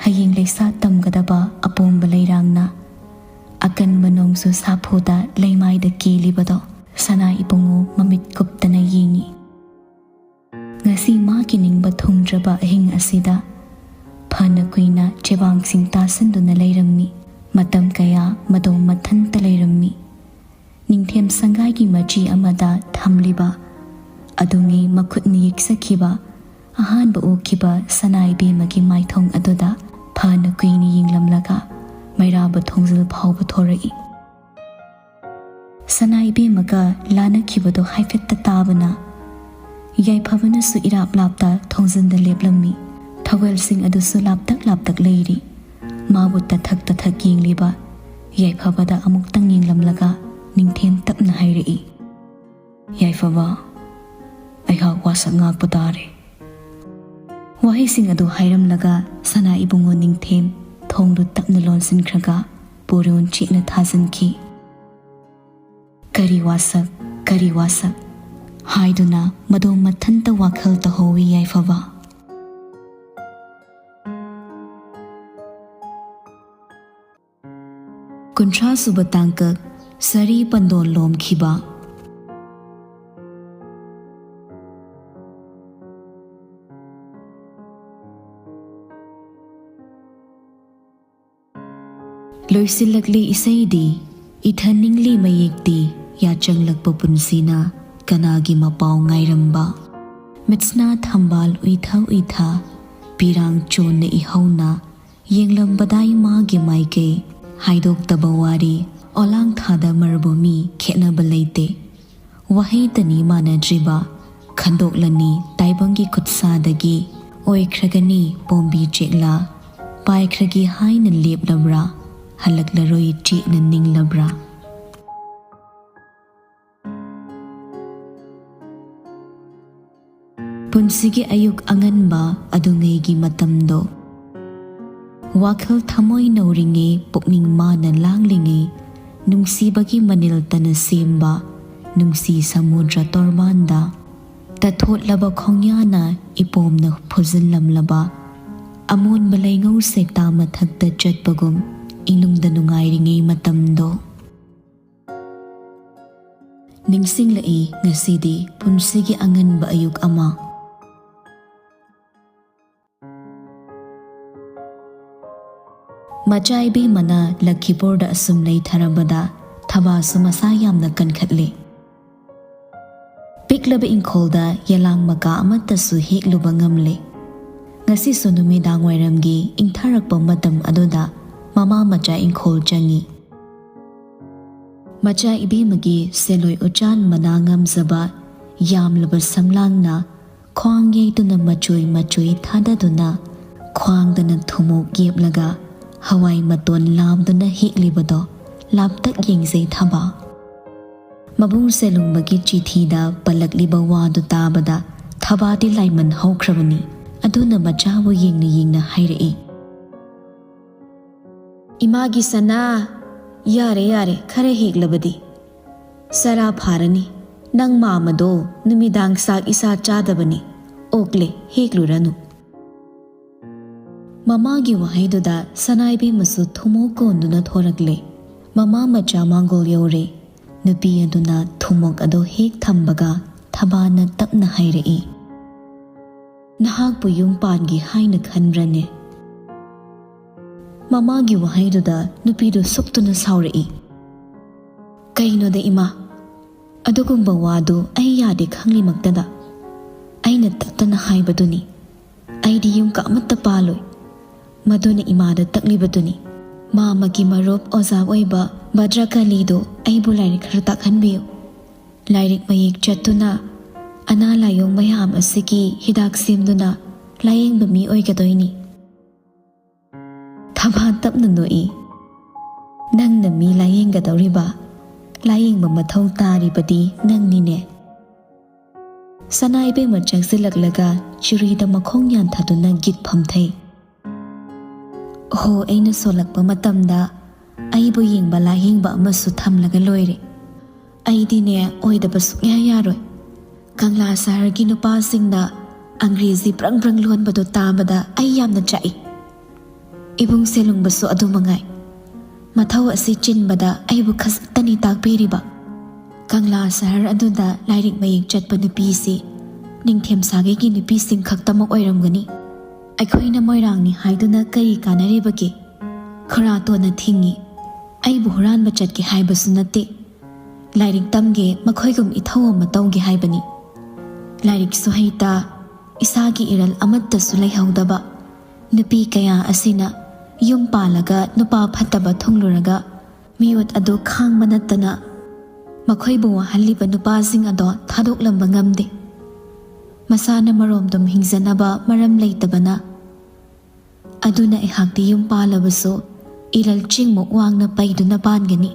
ꯍꯌꯦꯡ ꯂꯩꯁꯥ ꯇꯝꯒꯗꯕ ꯑꯄꯣꯝꯕ ꯂꯩꯔꯥꯡꯅ ꯑꯀꯟꯕ ꯅꯣꯡꯖꯨ ꯁꯥꯐꯨꯗ ꯂꯩꯃꯥꯏꯗ ꯀꯦꯜꯂꯤꯕꯗꯣ ꯁꯅꯥ ꯏꯕꯨꯡꯉꯣ ꯃꯃꯤꯠ ꯀꯨꯞꯇꯅ ꯌꯦꯡꯉꯤ꯫ ꯉꯁꯤ ꯃꯥꯒꯤ ꯅꯤꯡꯕ ꯊꯨꯡꯗ꯭ꯔꯕ ꯑꯍꯤꯡ ꯑꯁꯤꯗ ꯐꯅ ꯀꯨꯏꯅ ꯆꯦꯕꯥꯡꯁꯤꯡ ꯇꯥꯁꯤꯟꯗꯨꯅ ꯂꯩꯔꯝꯃꯤ꯫ ꯃꯇꯝ ꯀꯌꯥ ꯃꯗꯣ ꯃꯊꯟꯇ ꯂꯩꯔꯝꯃꯤ꯫ ꯅꯤꯡꯊꯦꯝ ꯁꯪꯒꯥꯏꯒꯤ ꯃꯆꯤ ꯑꯃꯗ ꯊꯝꯂꯤꯕ ꯑꯗꯨꯉꯩ ꯃꯈꯨꯠꯅ ꯌꯦꯛꯆꯈꯤꯕ ꯑꯍꯥꯟꯕ ꯎꯈꯤꯕ ꯁꯅꯥ ꯏꯕꯦꯝꯃꯒꯤ ꯃꯥꯏꯊꯣꯡ ꯑꯗꯨꯗ ꯐꯅ ꯀꯨꯏꯅ ꯌꯦꯡꯂꯝꯂꯒ ꯃꯩꯔꯥꯕ ꯊꯣꯡꯖꯤꯜ ꯐꯥꯎꯕ ꯊꯣꯔꯛꯏ꯫ ꯁꯅꯥ ꯏꯕꯦꯝꯃꯒ ꯂꯥꯟꯅꯈꯤꯕꯗꯣ ꯍꯥꯏꯐꯦꯠꯇ ꯇꯥꯕꯅ ꯌꯥꯏꯐꯕꯅꯁꯨ ꯏꯔꯥꯞ ꯂꯥꯞꯇ ꯊꯣꯡꯖꯤꯟꯗ ꯂꯦꯞꯂꯝꯃꯤ꯫ ꯊꯧꯒꯜꯁꯤꯡ ꯑꯗꯨꯁꯨ ꯂꯥꯞꯇꯛ ꯂꯥꯞꯇꯛ ꯂꯩꯔꯤ꯫ ꯃꯥꯕꯨ ꯇꯊꯛ ꯇꯊꯛ ꯌꯦꯡꯂꯤꯕ ꯌꯥꯏꯐꯕꯗ ꯑꯃꯨꯛꯇꯪ ꯌꯦꯡꯂꯝꯂꯒ ꯅꯤꯡꯊꯦꯝ ꯇꯞꯅ ꯍꯥꯏꯔꯛꯏ, "ꯌꯥꯏꯐꯕ, ꯑꯩꯍꯥꯛ ꯋꯥꯁꯛ ꯉꯥꯛꯄ ꯇꯥꯔꯦ꯫" ꯋꯥꯍꯩꯁꯤꯡ ꯑꯗꯨ ꯍꯥꯏꯔꯝꯂꯒ ꯁꯅꯥ ꯏꯕꯨꯡꯉꯣ ꯅꯤꯡꯊꯦꯝ ꯊꯣꯡꯗꯨ ꯇꯞꯅ ꯂꯣꯟꯁꯤꯟꯈ꯭ꯔꯒ ꯄꯣꯔꯣꯟ ꯆꯦꯠꯅ ꯊꯥꯖꯤꯟꯈꯤ꯫ "ꯀꯔꯤ ꯋꯥꯁꯛ, ꯀꯔꯤ ꯋꯥꯁꯛ?" ꯍꯥꯏꯗꯨꯅ ꯃꯗꯣ ꯃꯊꯟꯇ ꯋꯥꯈꯜ ꯇꯧꯍꯧꯏ ꯌꯥꯏꯐꯕ꯫ ꯀꯨꯟꯊ꯭ꯔꯥ ꯁꯨꯕ ꯇꯥꯡꯀꯛ, ꯁꯔꯤ ꯄꯟꯗꯣꯟ ꯂꯣꯝꯈꯤꯕ꯫ ꯂꯣꯏꯁꯤꯜꯂꯛꯂꯤ ꯏꯁꯩꯗꯤ, ꯏꯊꯟ ꯅꯤꯡꯂꯤ ꯃꯌꯦꯛꯇꯤ, ꯌꯥꯆꯪꯂꯛꯄ ꯄꯨꯟꯁꯤꯅ ꯀꯅꯥꯒꯤ ꯃꯄꯥꯎ ꯉꯥꯏꯔꯝꯕ? ꯃꯤꯠꯁꯅꯥ ꯊꯝꯕꯥꯜ ꯎꯏꯊ ꯎꯏꯊ, ꯄꯤꯔꯥꯡ ꯆꯣꯟꯅ ꯏꯍꯧꯅ, ꯌꯦꯡꯂꯝꯕꯗꯥꯏ ꯃꯥꯒꯤ ꯃꯥꯏꯀꯩ, ꯍꯥꯏꯗꯣꯛꯇꯕ ꯋꯥꯔꯤ, ꯑꯣꯂꯥꯡ ꯊꯥꯗ ꯃꯔꯨꯕ ꯃꯤ ꯈꯦꯠꯅꯕ ꯂꯩꯇꯦ꯫ ꯋꯥꯍꯩꯇꯅꯤ ꯃꯥꯟꯅꯗ꯭ꯔꯤꯕ, ꯈꯟꯗꯣꯛꯂꯅꯤ ꯇꯥꯏꯕꯪꯒꯤ ꯈꯨꯠꯁꯥꯗꯒꯤ꯫ ꯑꯣꯏꯈ꯭ꯔꯒꯅꯤ ꯄꯣꯝꯕꯤ ꯆꯦꯛꯂꯥ, ꯄꯥꯏꯈ꯭ꯔꯒꯦ ꯍꯥꯏꯅ ꯂꯦꯞꯂꯕ꯭ꯔꯥ? ꯍꯜꯂꯛꯂꯔꯣꯏ ꯆꯦꯠꯅ ꯅꯤꯡꯂꯕ꯭ꯔꯥ? ꯄꯨꯟꯁꯤꯒꯤ ꯑꯌꯨꯛ ꯑꯉꯟꯕ ꯑꯗꯨꯉꯩꯒꯤ ꯃꯇꯝꯗꯣ, ꯋꯥꯈꯜ ꯊꯃꯣꯏ ꯅꯧꯔꯤꯉꯩ, ꯄꯨꯛꯅꯤꯡ ꯃꯥꯅ ꯂꯥꯡꯂꯤꯉꯩ, ꯅꯨꯡꯁꯤꯕꯒꯤ ꯃꯅꯤꯜ ꯇꯅ ꯁꯦꯝꯕ ꯅꯨꯡꯁꯤ ꯁꯃꯨꯗ꯭ꯔ ꯇꯣꯔꯕꯥꯟꯗ, ꯇꯠꯊꯣꯠꯂꯕ ꯈꯣꯡꯌꯥꯅ ꯏꯄꯣꯝꯅ ꯐꯨꯖꯤꯜꯂꯝꯂꯕ ꯑꯃꯣꯟꯕ ꯂꯩꯉꯧ ꯁꯦꯛꯇꯥ ꯃꯊꯛꯇ ꯆꯠꯄꯒꯨꯝ ꯏꯅꯨꯡꯗ ꯅꯨꯡꯉꯥꯏꯔꯤꯉꯩ ꯃꯇꯝꯗꯣ꯫ ꯅꯤꯡꯁꯤꯡꯂꯛꯏ ꯉꯁꯤꯗꯤ ꯄꯨꯟꯁꯤꯒꯤ ꯑꯉꯟꯕ ꯑꯌꯨꯛ ꯑꯃ꯫ ꯃꯆꯥ ꯏꯕꯦꯝꯃꯅ ꯂꯈꯤꯄꯨꯔꯗ ꯑꯁꯨꯝ ꯂꯩꯊꯔꯕꯗ ꯊꯕꯥꯁꯨ ꯃꯁꯥ ꯌꯥꯝꯅ ꯀꯟꯈꯠꯂꯦ꯫ ꯄꯤꯛꯂꯕ ꯏꯪꯈꯣꯜꯗ ꯌꯦꯂꯥꯡ ꯃꯀꯥ ꯑꯃꯠꯇꯁꯨ ꯍꯦꯛꯂꯨꯕ ꯉꯝꯂꯦ꯫ ꯉꯁꯤꯁꯨ ꯅꯨꯃꯤꯗꯥꯡ ꯋꯥꯏꯔꯝꯒꯤ ꯏꯪꯊꯔꯛꯄ ꯃꯇꯝ ꯑꯗꯨꯗ ꯃꯃꯥ ꯃꯆꯥ ꯏꯪꯈꯣꯜ ꯆꯪꯉꯤ꯫ ꯃꯆꯥ ꯏꯕꯦꯝꯃꯒꯤ ꯁꯦꯂꯣꯏ ꯎꯆꯥꯟ ꯃꯅꯥ ꯉꯝꯖꯕ ꯌꯥꯝꯂꯕ ꯁꯝꯂꯥꯡꯅ ꯈ꯭ꯋꯥꯡ ꯌꯩꯗꯨꯅ ꯃꯆꯣꯏ ꯃꯆꯣꯏ ꯊꯥꯗꯗꯨꯅ ꯈ꯭ꯋꯥꯡꯗꯅ ꯊꯨꯝꯃꯣꯛ ꯌꯦꯞꯂꯒ ꯍꯋꯥꯏ ꯃꯇꯣꯟ ꯂꯥꯝꯗꯨꯅ ꯍꯦꯛꯂꯤꯕꯗꯣ ꯂꯥꯞꯇꯛ ꯌꯦꯡꯖꯩ ꯊꯕꯥ꯫ ꯃꯕꯨꯡ ꯁꯦꯂꯨꯡꯕꯒꯤ ꯆꯤꯊꯤꯗ ꯄꯜꯂꯛꯂꯤꯕ ꯋꯥꯗꯨ ꯇꯥꯕꯗ ꯊꯕꯥꯗꯤ ꯂꯥꯏꯃꯟ ꯍꯧꯈ꯭ꯔꯕꯅꯤ꯫ ꯑꯗꯨꯅ ꯃꯆꯥꯕꯨ ꯌꯦꯡꯅ ꯌꯦꯡꯅ ꯍꯥꯏꯔꯛꯏ, "ꯏꯃꯥꯒꯤ ꯁꯅꯥ, ꯌꯥꯔꯦ, ꯌꯥꯔꯦ, ꯈꯔ ꯍꯦꯛꯂꯕꯗꯤ ꯆꯔꯥ ꯐꯥꯔꯅꯤ꯫ ꯅꯪ ꯃꯥꯃꯗꯣ ꯅꯨꯃꯤꯗꯥꯡ ꯆꯥꯛ ꯏꯆꯥ ꯆꯥꯗꯕꯅꯤ꯫ ꯑꯣꯛꯂꯦ, ꯍꯦꯛꯂꯨꯔꯅꯨ꯫" ꯃꯃꯥꯒꯤ ꯋꯥꯍꯩꯗꯨꯗ ꯁꯅꯥꯏꯕꯦꯝꯃꯁꯨ ꯊꯨꯝꯃꯣꯛ ꯀꯣꯟꯗꯨꯅ ꯊꯣꯔꯛꯂꯦ꯫ ꯃꯃꯥ ꯃꯆꯥ ꯃꯥꯡꯒꯣꯜ ꯌꯧꯔꯦ꯫ ꯅꯨꯄꯤ ꯑꯗꯨꯅ ꯊꯨꯝꯃꯣꯛ ꯑꯗꯨ ꯍꯦꯛ ꯊꯝꯕꯒ ꯊꯕꯥꯅ ꯇꯞꯅ ꯍꯥꯏꯔꯛꯏ, "ꯅꯍꯥꯛꯄꯨ ꯌꯨꯝ ꯄꯥꯟꯒꯦ ꯍꯥꯏꯅ ꯈꯟꯕ꯭ꯔꯅꯦ?" ꯃꯃꯥꯒꯤ ꯋꯥꯍꯩꯗꯨꯗ ꯅꯨꯄꯤꯗꯨ ꯁꯨꯛꯇꯨꯅ ꯁꯥꯎꯔꯛꯏ꯫ "ꯀꯩꯅꯣꯗ ꯏꯃꯥ, ꯑꯗꯨꯒꯨꯝꯕ ꯋꯥꯗꯨ ꯑꯩ ꯌꯥꯗꯦ ꯈꯪꯂꯤꯃꯛꯇꯗ ꯑꯩꯅ ꯇꯠꯇꯅ ꯍꯥꯏꯕꯗꯨꯅꯤ꯫ ꯑꯩꯗꯤ ꯌꯨꯝ ꯀ ꯑꯃꯠꯇ ꯄꯥꯜꯂꯣꯏ꯫" ꯃꯗꯨꯅ ꯏꯃꯥꯗ ꯇꯛꯂꯤꯕꯗꯨꯅꯤ꯫ ꯃꯥꯃꯒꯤ ꯃꯔꯨꯞ ꯑꯣꯖꯥ ꯑꯣꯏꯕ ꯚꯗ꯭ꯔꯀꯥꯂꯤꯗꯨ ꯑꯩꯕꯨ ꯂꯥꯏꯔꯤꯛ ꯈꯔ ꯇꯥꯛꯍꯟꯕꯤꯌꯨ꯫ ꯂꯥꯏꯔꯤꯛ ꯃꯌꯦꯛ ꯆꯠꯇꯨꯅ ꯑꯅꯥ ꯂꯥꯏꯌꯣꯡ ꯃꯌꯥꯝ ꯑꯁꯤꯒꯤ ꯍꯤꯗꯥꯛ ꯁꯦꯝꯗꯨꯅ ꯂꯥꯌꯦꯡꯕ ꯃꯤ ꯑꯣꯏꯒꯗꯣꯏꯅꯤ꯫ ꯊꯕꯥ ꯇꯞꯅ ꯅꯣꯛꯏ꯫ "ꯅꯪꯅ ꯃꯤ ꯂꯥꯌꯦꯡꯒꯗꯧꯔꯤꯕ, ꯂꯥꯌꯦꯡꯕ ꯃꯊꯧ ꯇꯥꯔꯤꯕꯗꯤ ꯅꯪꯅꯤꯅꯦ꯫" ꯁꯅꯥ ꯏꯕꯦꯝꯃ ꯆꯪꯁꯤꯜꯂꯛꯂꯒ ꯆꯨꯔꯤꯗ ꯃꯈꯣꯡ ꯌꯥꯟꯊꯗꯨꯅ ꯒꯤꯠ ꯐꯝꯊꯩ꯫ "ꯍꯣ, ꯑꯩꯅ ꯁꯣꯜꯂꯛꯄ ꯃꯇꯝꯗ ꯑꯩꯕꯨ ꯌꯦꯡꯕ ꯂꯥꯌꯦꯡꯕ ꯑꯃꯁꯨ ꯊꯝꯂꯒ ꯂꯣꯏꯔꯦ꯫ ꯑꯩꯗꯤꯅꯦ, ꯑꯣꯏꯗꯕ ꯁꯨꯛꯌꯥ ꯌꯥꯔꯣꯏ꯫ ꯀꯪꯂꯥ ꯁꯍꯔꯒꯤ ꯅꯨꯄꯥꯁꯤꯡꯅ ꯑꯪꯒ꯭ꯔꯦꯖꯤ ꯕ꯭ꯔꯪ ꯕ꯭ꯔꯪ ꯂꯣꯟꯕꯗꯣ ꯇꯥꯕꯗ ꯑꯩ ꯌꯥꯝꯅ ꯆꯥꯛꯏ꯫ ꯏꯕꯨꯡ ꯁꯦꯂꯨꯡꯕꯁꯨ ꯑꯗꯨ ꯃꯉꯥꯏ꯫ ꯃꯊꯧ ꯑꯁꯤ ꯆꯤꯟꯕꯗ ꯑꯩꯕꯨ ꯈꯖꯤꯛꯇꯅꯤ ꯇꯥꯛꯄꯤꯔꯤꯕ꯫ ꯀꯪꯂꯥ ꯁꯍꯔ ꯑꯗꯨꯗ ꯂꯥꯏꯔꯤꯛ ꯃꯌꯦꯛ ꯆꯠꯄ ꯅꯨꯄꯤꯁꯤ ꯅꯤꯡꯊꯦꯝ ꯁꯥꯒꯩꯒꯤ ꯅꯨꯄꯤꯁꯤꯡ ꯈꯛꯇꯃꯛ ꯑꯣꯏꯔꯝꯒꯅꯤ꯫ ꯑꯩꯈꯣꯏꯅ ꯃꯣꯏꯔꯥꯡꯅꯤ ꯍꯥꯏꯗꯨꯅ ꯀꯔꯤ ꯀꯥꯟꯅꯔꯤꯕꯒꯦ? ꯈꯨꯔꯥꯇꯣꯟꯅ ꯊꯤꯡꯉꯤ꯫ ꯑꯩꯕꯨ ꯍꯨꯔꯥꯟꯕ ꯆꯠꯀꯦ ꯍꯥꯏꯕꯁꯨ ꯅꯠꯇꯦ꯫ ꯂꯥꯏꯔꯤꯛ ꯇꯝꯒꯦ, ꯃꯈꯣꯏꯒꯨꯝ ꯏꯊꯧ ꯑꯃ ꯇꯧꯒꯦ ꯍꯥꯏꯕꯅꯤ꯫ ꯂꯥꯏꯔꯤꯛꯁꯨ ꯍꯩꯇ, ꯏꯁꯥꯒꯤ ꯏꯔꯜ ꯑꯃꯠꯇꯁꯨ ꯂꯩꯍꯧꯗꯕ, ꯅꯨꯄꯤ ꯀꯌꯥ ꯑꯁꯤꯅ ꯌꯨꯝ ꯄꯥꯜꯂꯒ ꯅꯨꯄꯥ ꯐꯠꯇꯕ ꯊꯨꯡꯂꯨꯔꯒ ꯃꯤꯑꯣꯠ ꯑꯗꯨ ꯈꯥꯡꯕ ꯅꯠꯇꯅ ꯃꯈꯣꯏꯕꯨ ꯋꯥꯍꯜꯂꯤꯕ ꯅꯨꯄꯥꯁꯤꯡ ꯑꯗꯣ ꯊꯥꯗꯣꯛꯂꯝꯕ ꯉꯝꯗꯦ꯫ ꯃꯁꯥꯅ ꯃꯔꯣꯝꯗꯣꯝ ꯍꯤꯡꯖꯅꯕ ꯃꯔꯝ ꯂꯩꯇꯕꯅ꯫ ꯑꯗꯨꯅ ꯑꯩꯍꯥꯛꯇꯤ ꯌꯨꯝ ꯄꯥꯜꯂꯕꯁꯨ ꯏꯔꯜ ꯆꯤꯡꯃꯨꯛ ꯋꯥꯡꯅ ꯄꯩꯗꯨꯅ ꯄꯥꯟꯒꯅꯤ꯫"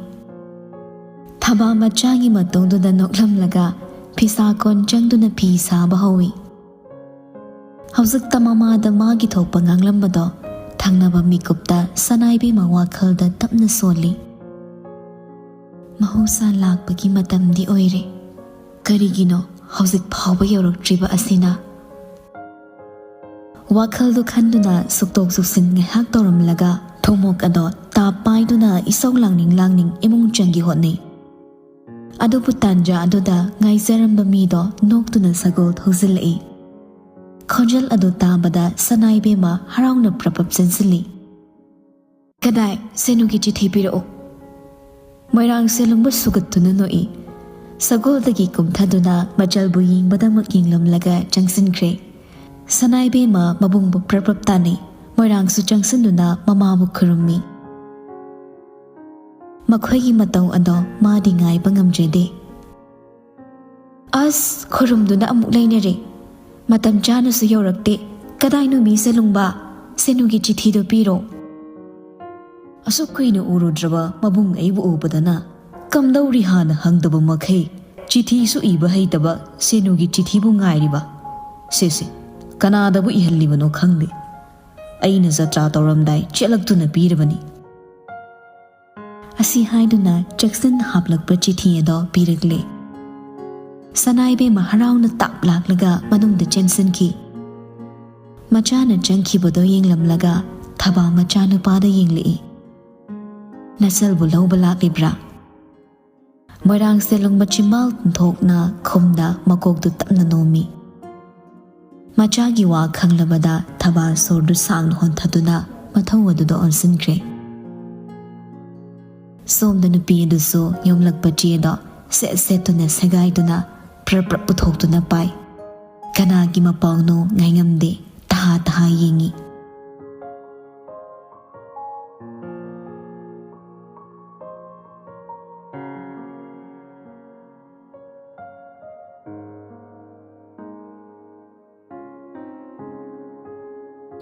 ꯊꯕꯥ ꯃꯆꯥꯒꯤ ꯃꯇꯧꯗꯨꯗ ꯅꯣꯛꯂꯝꯂꯒ ꯐꯤꯁꯥ ꯀꯣꯟ ꯆꯪꯗꯨꯅ ꯐꯤ ꯁꯥꯕ ꯍꯧꯏ꯫ ꯍꯧꯖꯤꯛꯇ ꯃꯃꯥꯗ ꯃꯥꯒꯤ ꯊꯣꯛꯄ ꯉꯥꯡꯂꯝꯕꯗꯣ ꯊꯪꯅꯕ ꯃꯤꯀꯨꯞꯇ ꯁꯅꯥꯏꯕꯦꯝꯃ ꯋꯥꯈꯜꯗ ꯇꯞꯅ ꯁꯣꯜꯂꯤ꯫ "ꯃꯍꯧꯁꯥ ꯂꯥꯛꯄꯒꯤ ꯃꯇꯝꯗꯤ ꯑꯣꯏꯔꯦ꯫ ꯀꯔꯤꯒꯤꯅꯣ ꯍꯧꯖꯤꯛ ꯐꯥꯎꯕ ꯌꯧꯔꯛꯇ꯭ꯔꯤꯕ ꯑꯁꯤꯅ?" ꯋꯥꯈꯜꯗꯨ ꯈꯟꯗꯨꯅ ꯁꯨꯛꯇꯣꯛ ꯁꯨꯛꯁꯤꯟ ꯉꯥꯏꯍꯥꯛ ꯇꯧꯔꯝꯂꯒ ꯊꯨꯝꯃꯣꯛ ꯑꯗꯣ ꯇꯥꯞ ꯄꯥꯏꯗꯨꯅ ꯏꯁꯧ ꯂꯥꯡꯅꯤꯡ ꯂꯥꯡꯅꯤꯡ ꯏꯃꯨꯡ ꯆꯪꯒꯦ ꯍꯣꯠꯅꯩ꯫ ꯑꯗꯨꯕꯨ ꯇꯥꯟꯖꯥ ꯑꯗꯨꯗ ꯉꯥꯏꯖꯔꯝꯕ ꯃꯤꯗꯣ ꯅꯣꯛꯇꯨꯅ ꯁꯒꯣꯜ ꯊꯧꯖꯤꯜꯂꯛꯏ꯫ ꯈꯣꯟꯖꯦꯜ ꯑꯗꯨ ꯇꯥꯕꯗ ꯁꯅꯥꯏꯕꯦꯝꯃ ꯍꯔꯥꯎꯅ ꯄ꯭ꯔꯞ ꯄ꯭ꯔꯞ ꯆꯦꯟꯁꯤꯜꯂꯤ꯫ "ꯀꯗꯥꯏ? ꯁꯦꯅꯨꯒꯤ ꯆꯤꯊꯤ ꯄꯤꯔꯛꯎ꯫" ꯃꯣꯏꯔꯥꯡ ꯁꯦꯂꯨꯡꯕ ꯁꯨꯒꯠꯇꯨꯅ ꯅꯣꯛꯏ꯫ ꯁꯒꯣꯜꯗꯒꯤ ꯀꯨꯝꯊꯗꯨꯅ ꯃꯆꯜꯕꯨ ꯌꯦꯡꯕꯗꯃꯛ ꯌꯦꯡꯂꯝꯂꯒ ꯆꯪꯁꯤꯟꯈ꯭ꯔꯦ꯫ ꯁꯅꯥꯏꯕꯦꯝꯃ ꯃꯕꯨꯡꯕꯨ ꯄ꯭ꯔꯞ ꯄ꯭ꯔꯞ ꯇꯥꯟꯅꯩ꯫ ꯃꯣꯏꯔꯥꯡꯁꯨ ꯆꯪꯁꯤꯟꯗꯨꯅ ꯃꯃꯥꯕꯨ ꯈꯨꯔꯨꯝꯃꯤ꯫ ꯃꯈꯣꯏꯒꯤ ꯃꯇꯧ ꯑꯗꯣ ꯃꯥꯗꯤ ꯉꯥꯏꯕ ꯉꯝꯖꯗꯦ꯫ ꯑꯁ, ꯈꯨꯔꯨꯝꯗꯨꯅ ꯑꯃꯨꯛ ꯂꯩꯅꯔꯦ꯫ ꯃꯇꯝ ꯆꯥꯅꯁꯨ ꯌꯧꯔꯛꯇꯦ꯫ ꯀꯗꯥꯏꯅꯣ ꯃꯤ ꯁꯦꯂꯨꯡꯕ? ꯁꯦꯅꯨꯒꯤ ꯆꯤꯊꯤꯗꯣ ꯄꯤꯔꯣ꯫ ꯑꯁꯨꯛ ꯀꯨꯏꯅ ꯎꯔꯨꯗ꯭ꯔꯕ ꯃꯕꯨꯡ ꯑꯩꯕꯨ ꯎꯕꯗꯅ ꯀꯝꯗꯧꯔꯤ ꯍꯥꯟꯅ ꯍꯪꯗꯕ ꯃꯈꯩ, ꯆꯤꯊꯤꯁꯨ ꯏꯕ ꯍꯩꯇꯕ ꯁꯦꯅꯨꯒꯤ ꯆꯤꯊꯤꯕꯨ ꯉꯥꯏꯔꯤꯕ꯫ ꯁꯦ ꯁꯦ, ꯀꯅꯥꯗꯕꯨ ꯏꯍꯜꯂꯤꯕꯅꯣ ꯈꯪꯗꯦ꯫ ꯑꯩꯅ ꯖꯇ꯭ꯔꯥ ꯇꯧꯔꯝꯗꯥꯏ ꯆꯦꯜꯂꯛꯇꯨꯅ ꯄꯤꯔꯕꯅꯤ꯫ ꯑꯁꯤ ꯍꯥꯏꯗꯨꯅ ꯆꯦꯛꯁꯟ ꯍꯥꯞꯂꯛꯄ ꯆꯤꯊꯤ ꯑꯗꯣ ꯄꯤꯔꯛꯂꯦ꯫ ꯁꯅꯥꯏꯕꯦꯝꯃ ꯍꯔꯥꯎꯅ ꯇꯥꯞ ꯂꯥꯛꯂꯒ ꯃꯅꯨꯡꯗ ꯆꯦꯟꯁꯤꯟꯈꯤ꯫ ꯃꯆꯥꯅ ꯆꯪꯈꯤꯕꯗꯣ ꯌꯦꯡꯂꯝꯂꯒ ꯊꯕꯥ ꯃꯆꯥꯅꯨꯄꯥꯗ ꯌꯦꯡꯂꯛꯏ꯫ "ꯅꯆꯜꯕꯨ ꯂꯧꯕ ꯂꯥꯛꯂꯤꯕ꯭ꯔꯥ?" ꯃꯣꯏꯔꯥꯡ ꯁꯦꯂꯨꯡꯕ ꯆꯤꯝꯕꯥꯜ ꯇꯤꯡꯊꯣꯛꯅ ꯈꯨꯝꯗ ꯃꯀꯣꯛꯇꯨ ꯇꯞꯅ ꯅꯣꯝꯃꯤ꯫ ꯃꯆꯥꯒꯤ ꯋꯥ ꯈꯪꯂꯕꯗ ꯊꯕꯥ ꯁꯣꯔꯗꯨ ꯁꯥꯡꯅ ꯍꯣꯟꯊꯗꯨꯅ ꯃꯊꯧ ꯑꯗꯨꯗ ꯑꯣꯟꯁꯤꯟꯈ꯭ꯔꯦ꯫ ꯁꯣꯝꯗ ꯅꯨꯄꯤ ꯑꯗꯨꯁꯨ ꯌꯣꯝꯂꯛꯄ ꯆꯦꯗꯣ ꯁꯦꯠ ꯁꯦꯠꯇꯨꯅ ꯁꯦꯒꯥꯏꯗꯨꯅ ꯄ꯭ꯔꯞ ꯄ꯭ꯔꯞ ꯄꯨꯊꯣꯛꯇꯨꯅ ꯄꯥꯏ꯫ ꯀꯅꯥꯒꯤ ꯃꯄꯥꯎꯅꯣ ꯉꯥꯏꯉꯝꯗꯦ, ꯇꯍꯥ ꯇꯍꯥ ꯌꯦꯡꯉꯤ꯫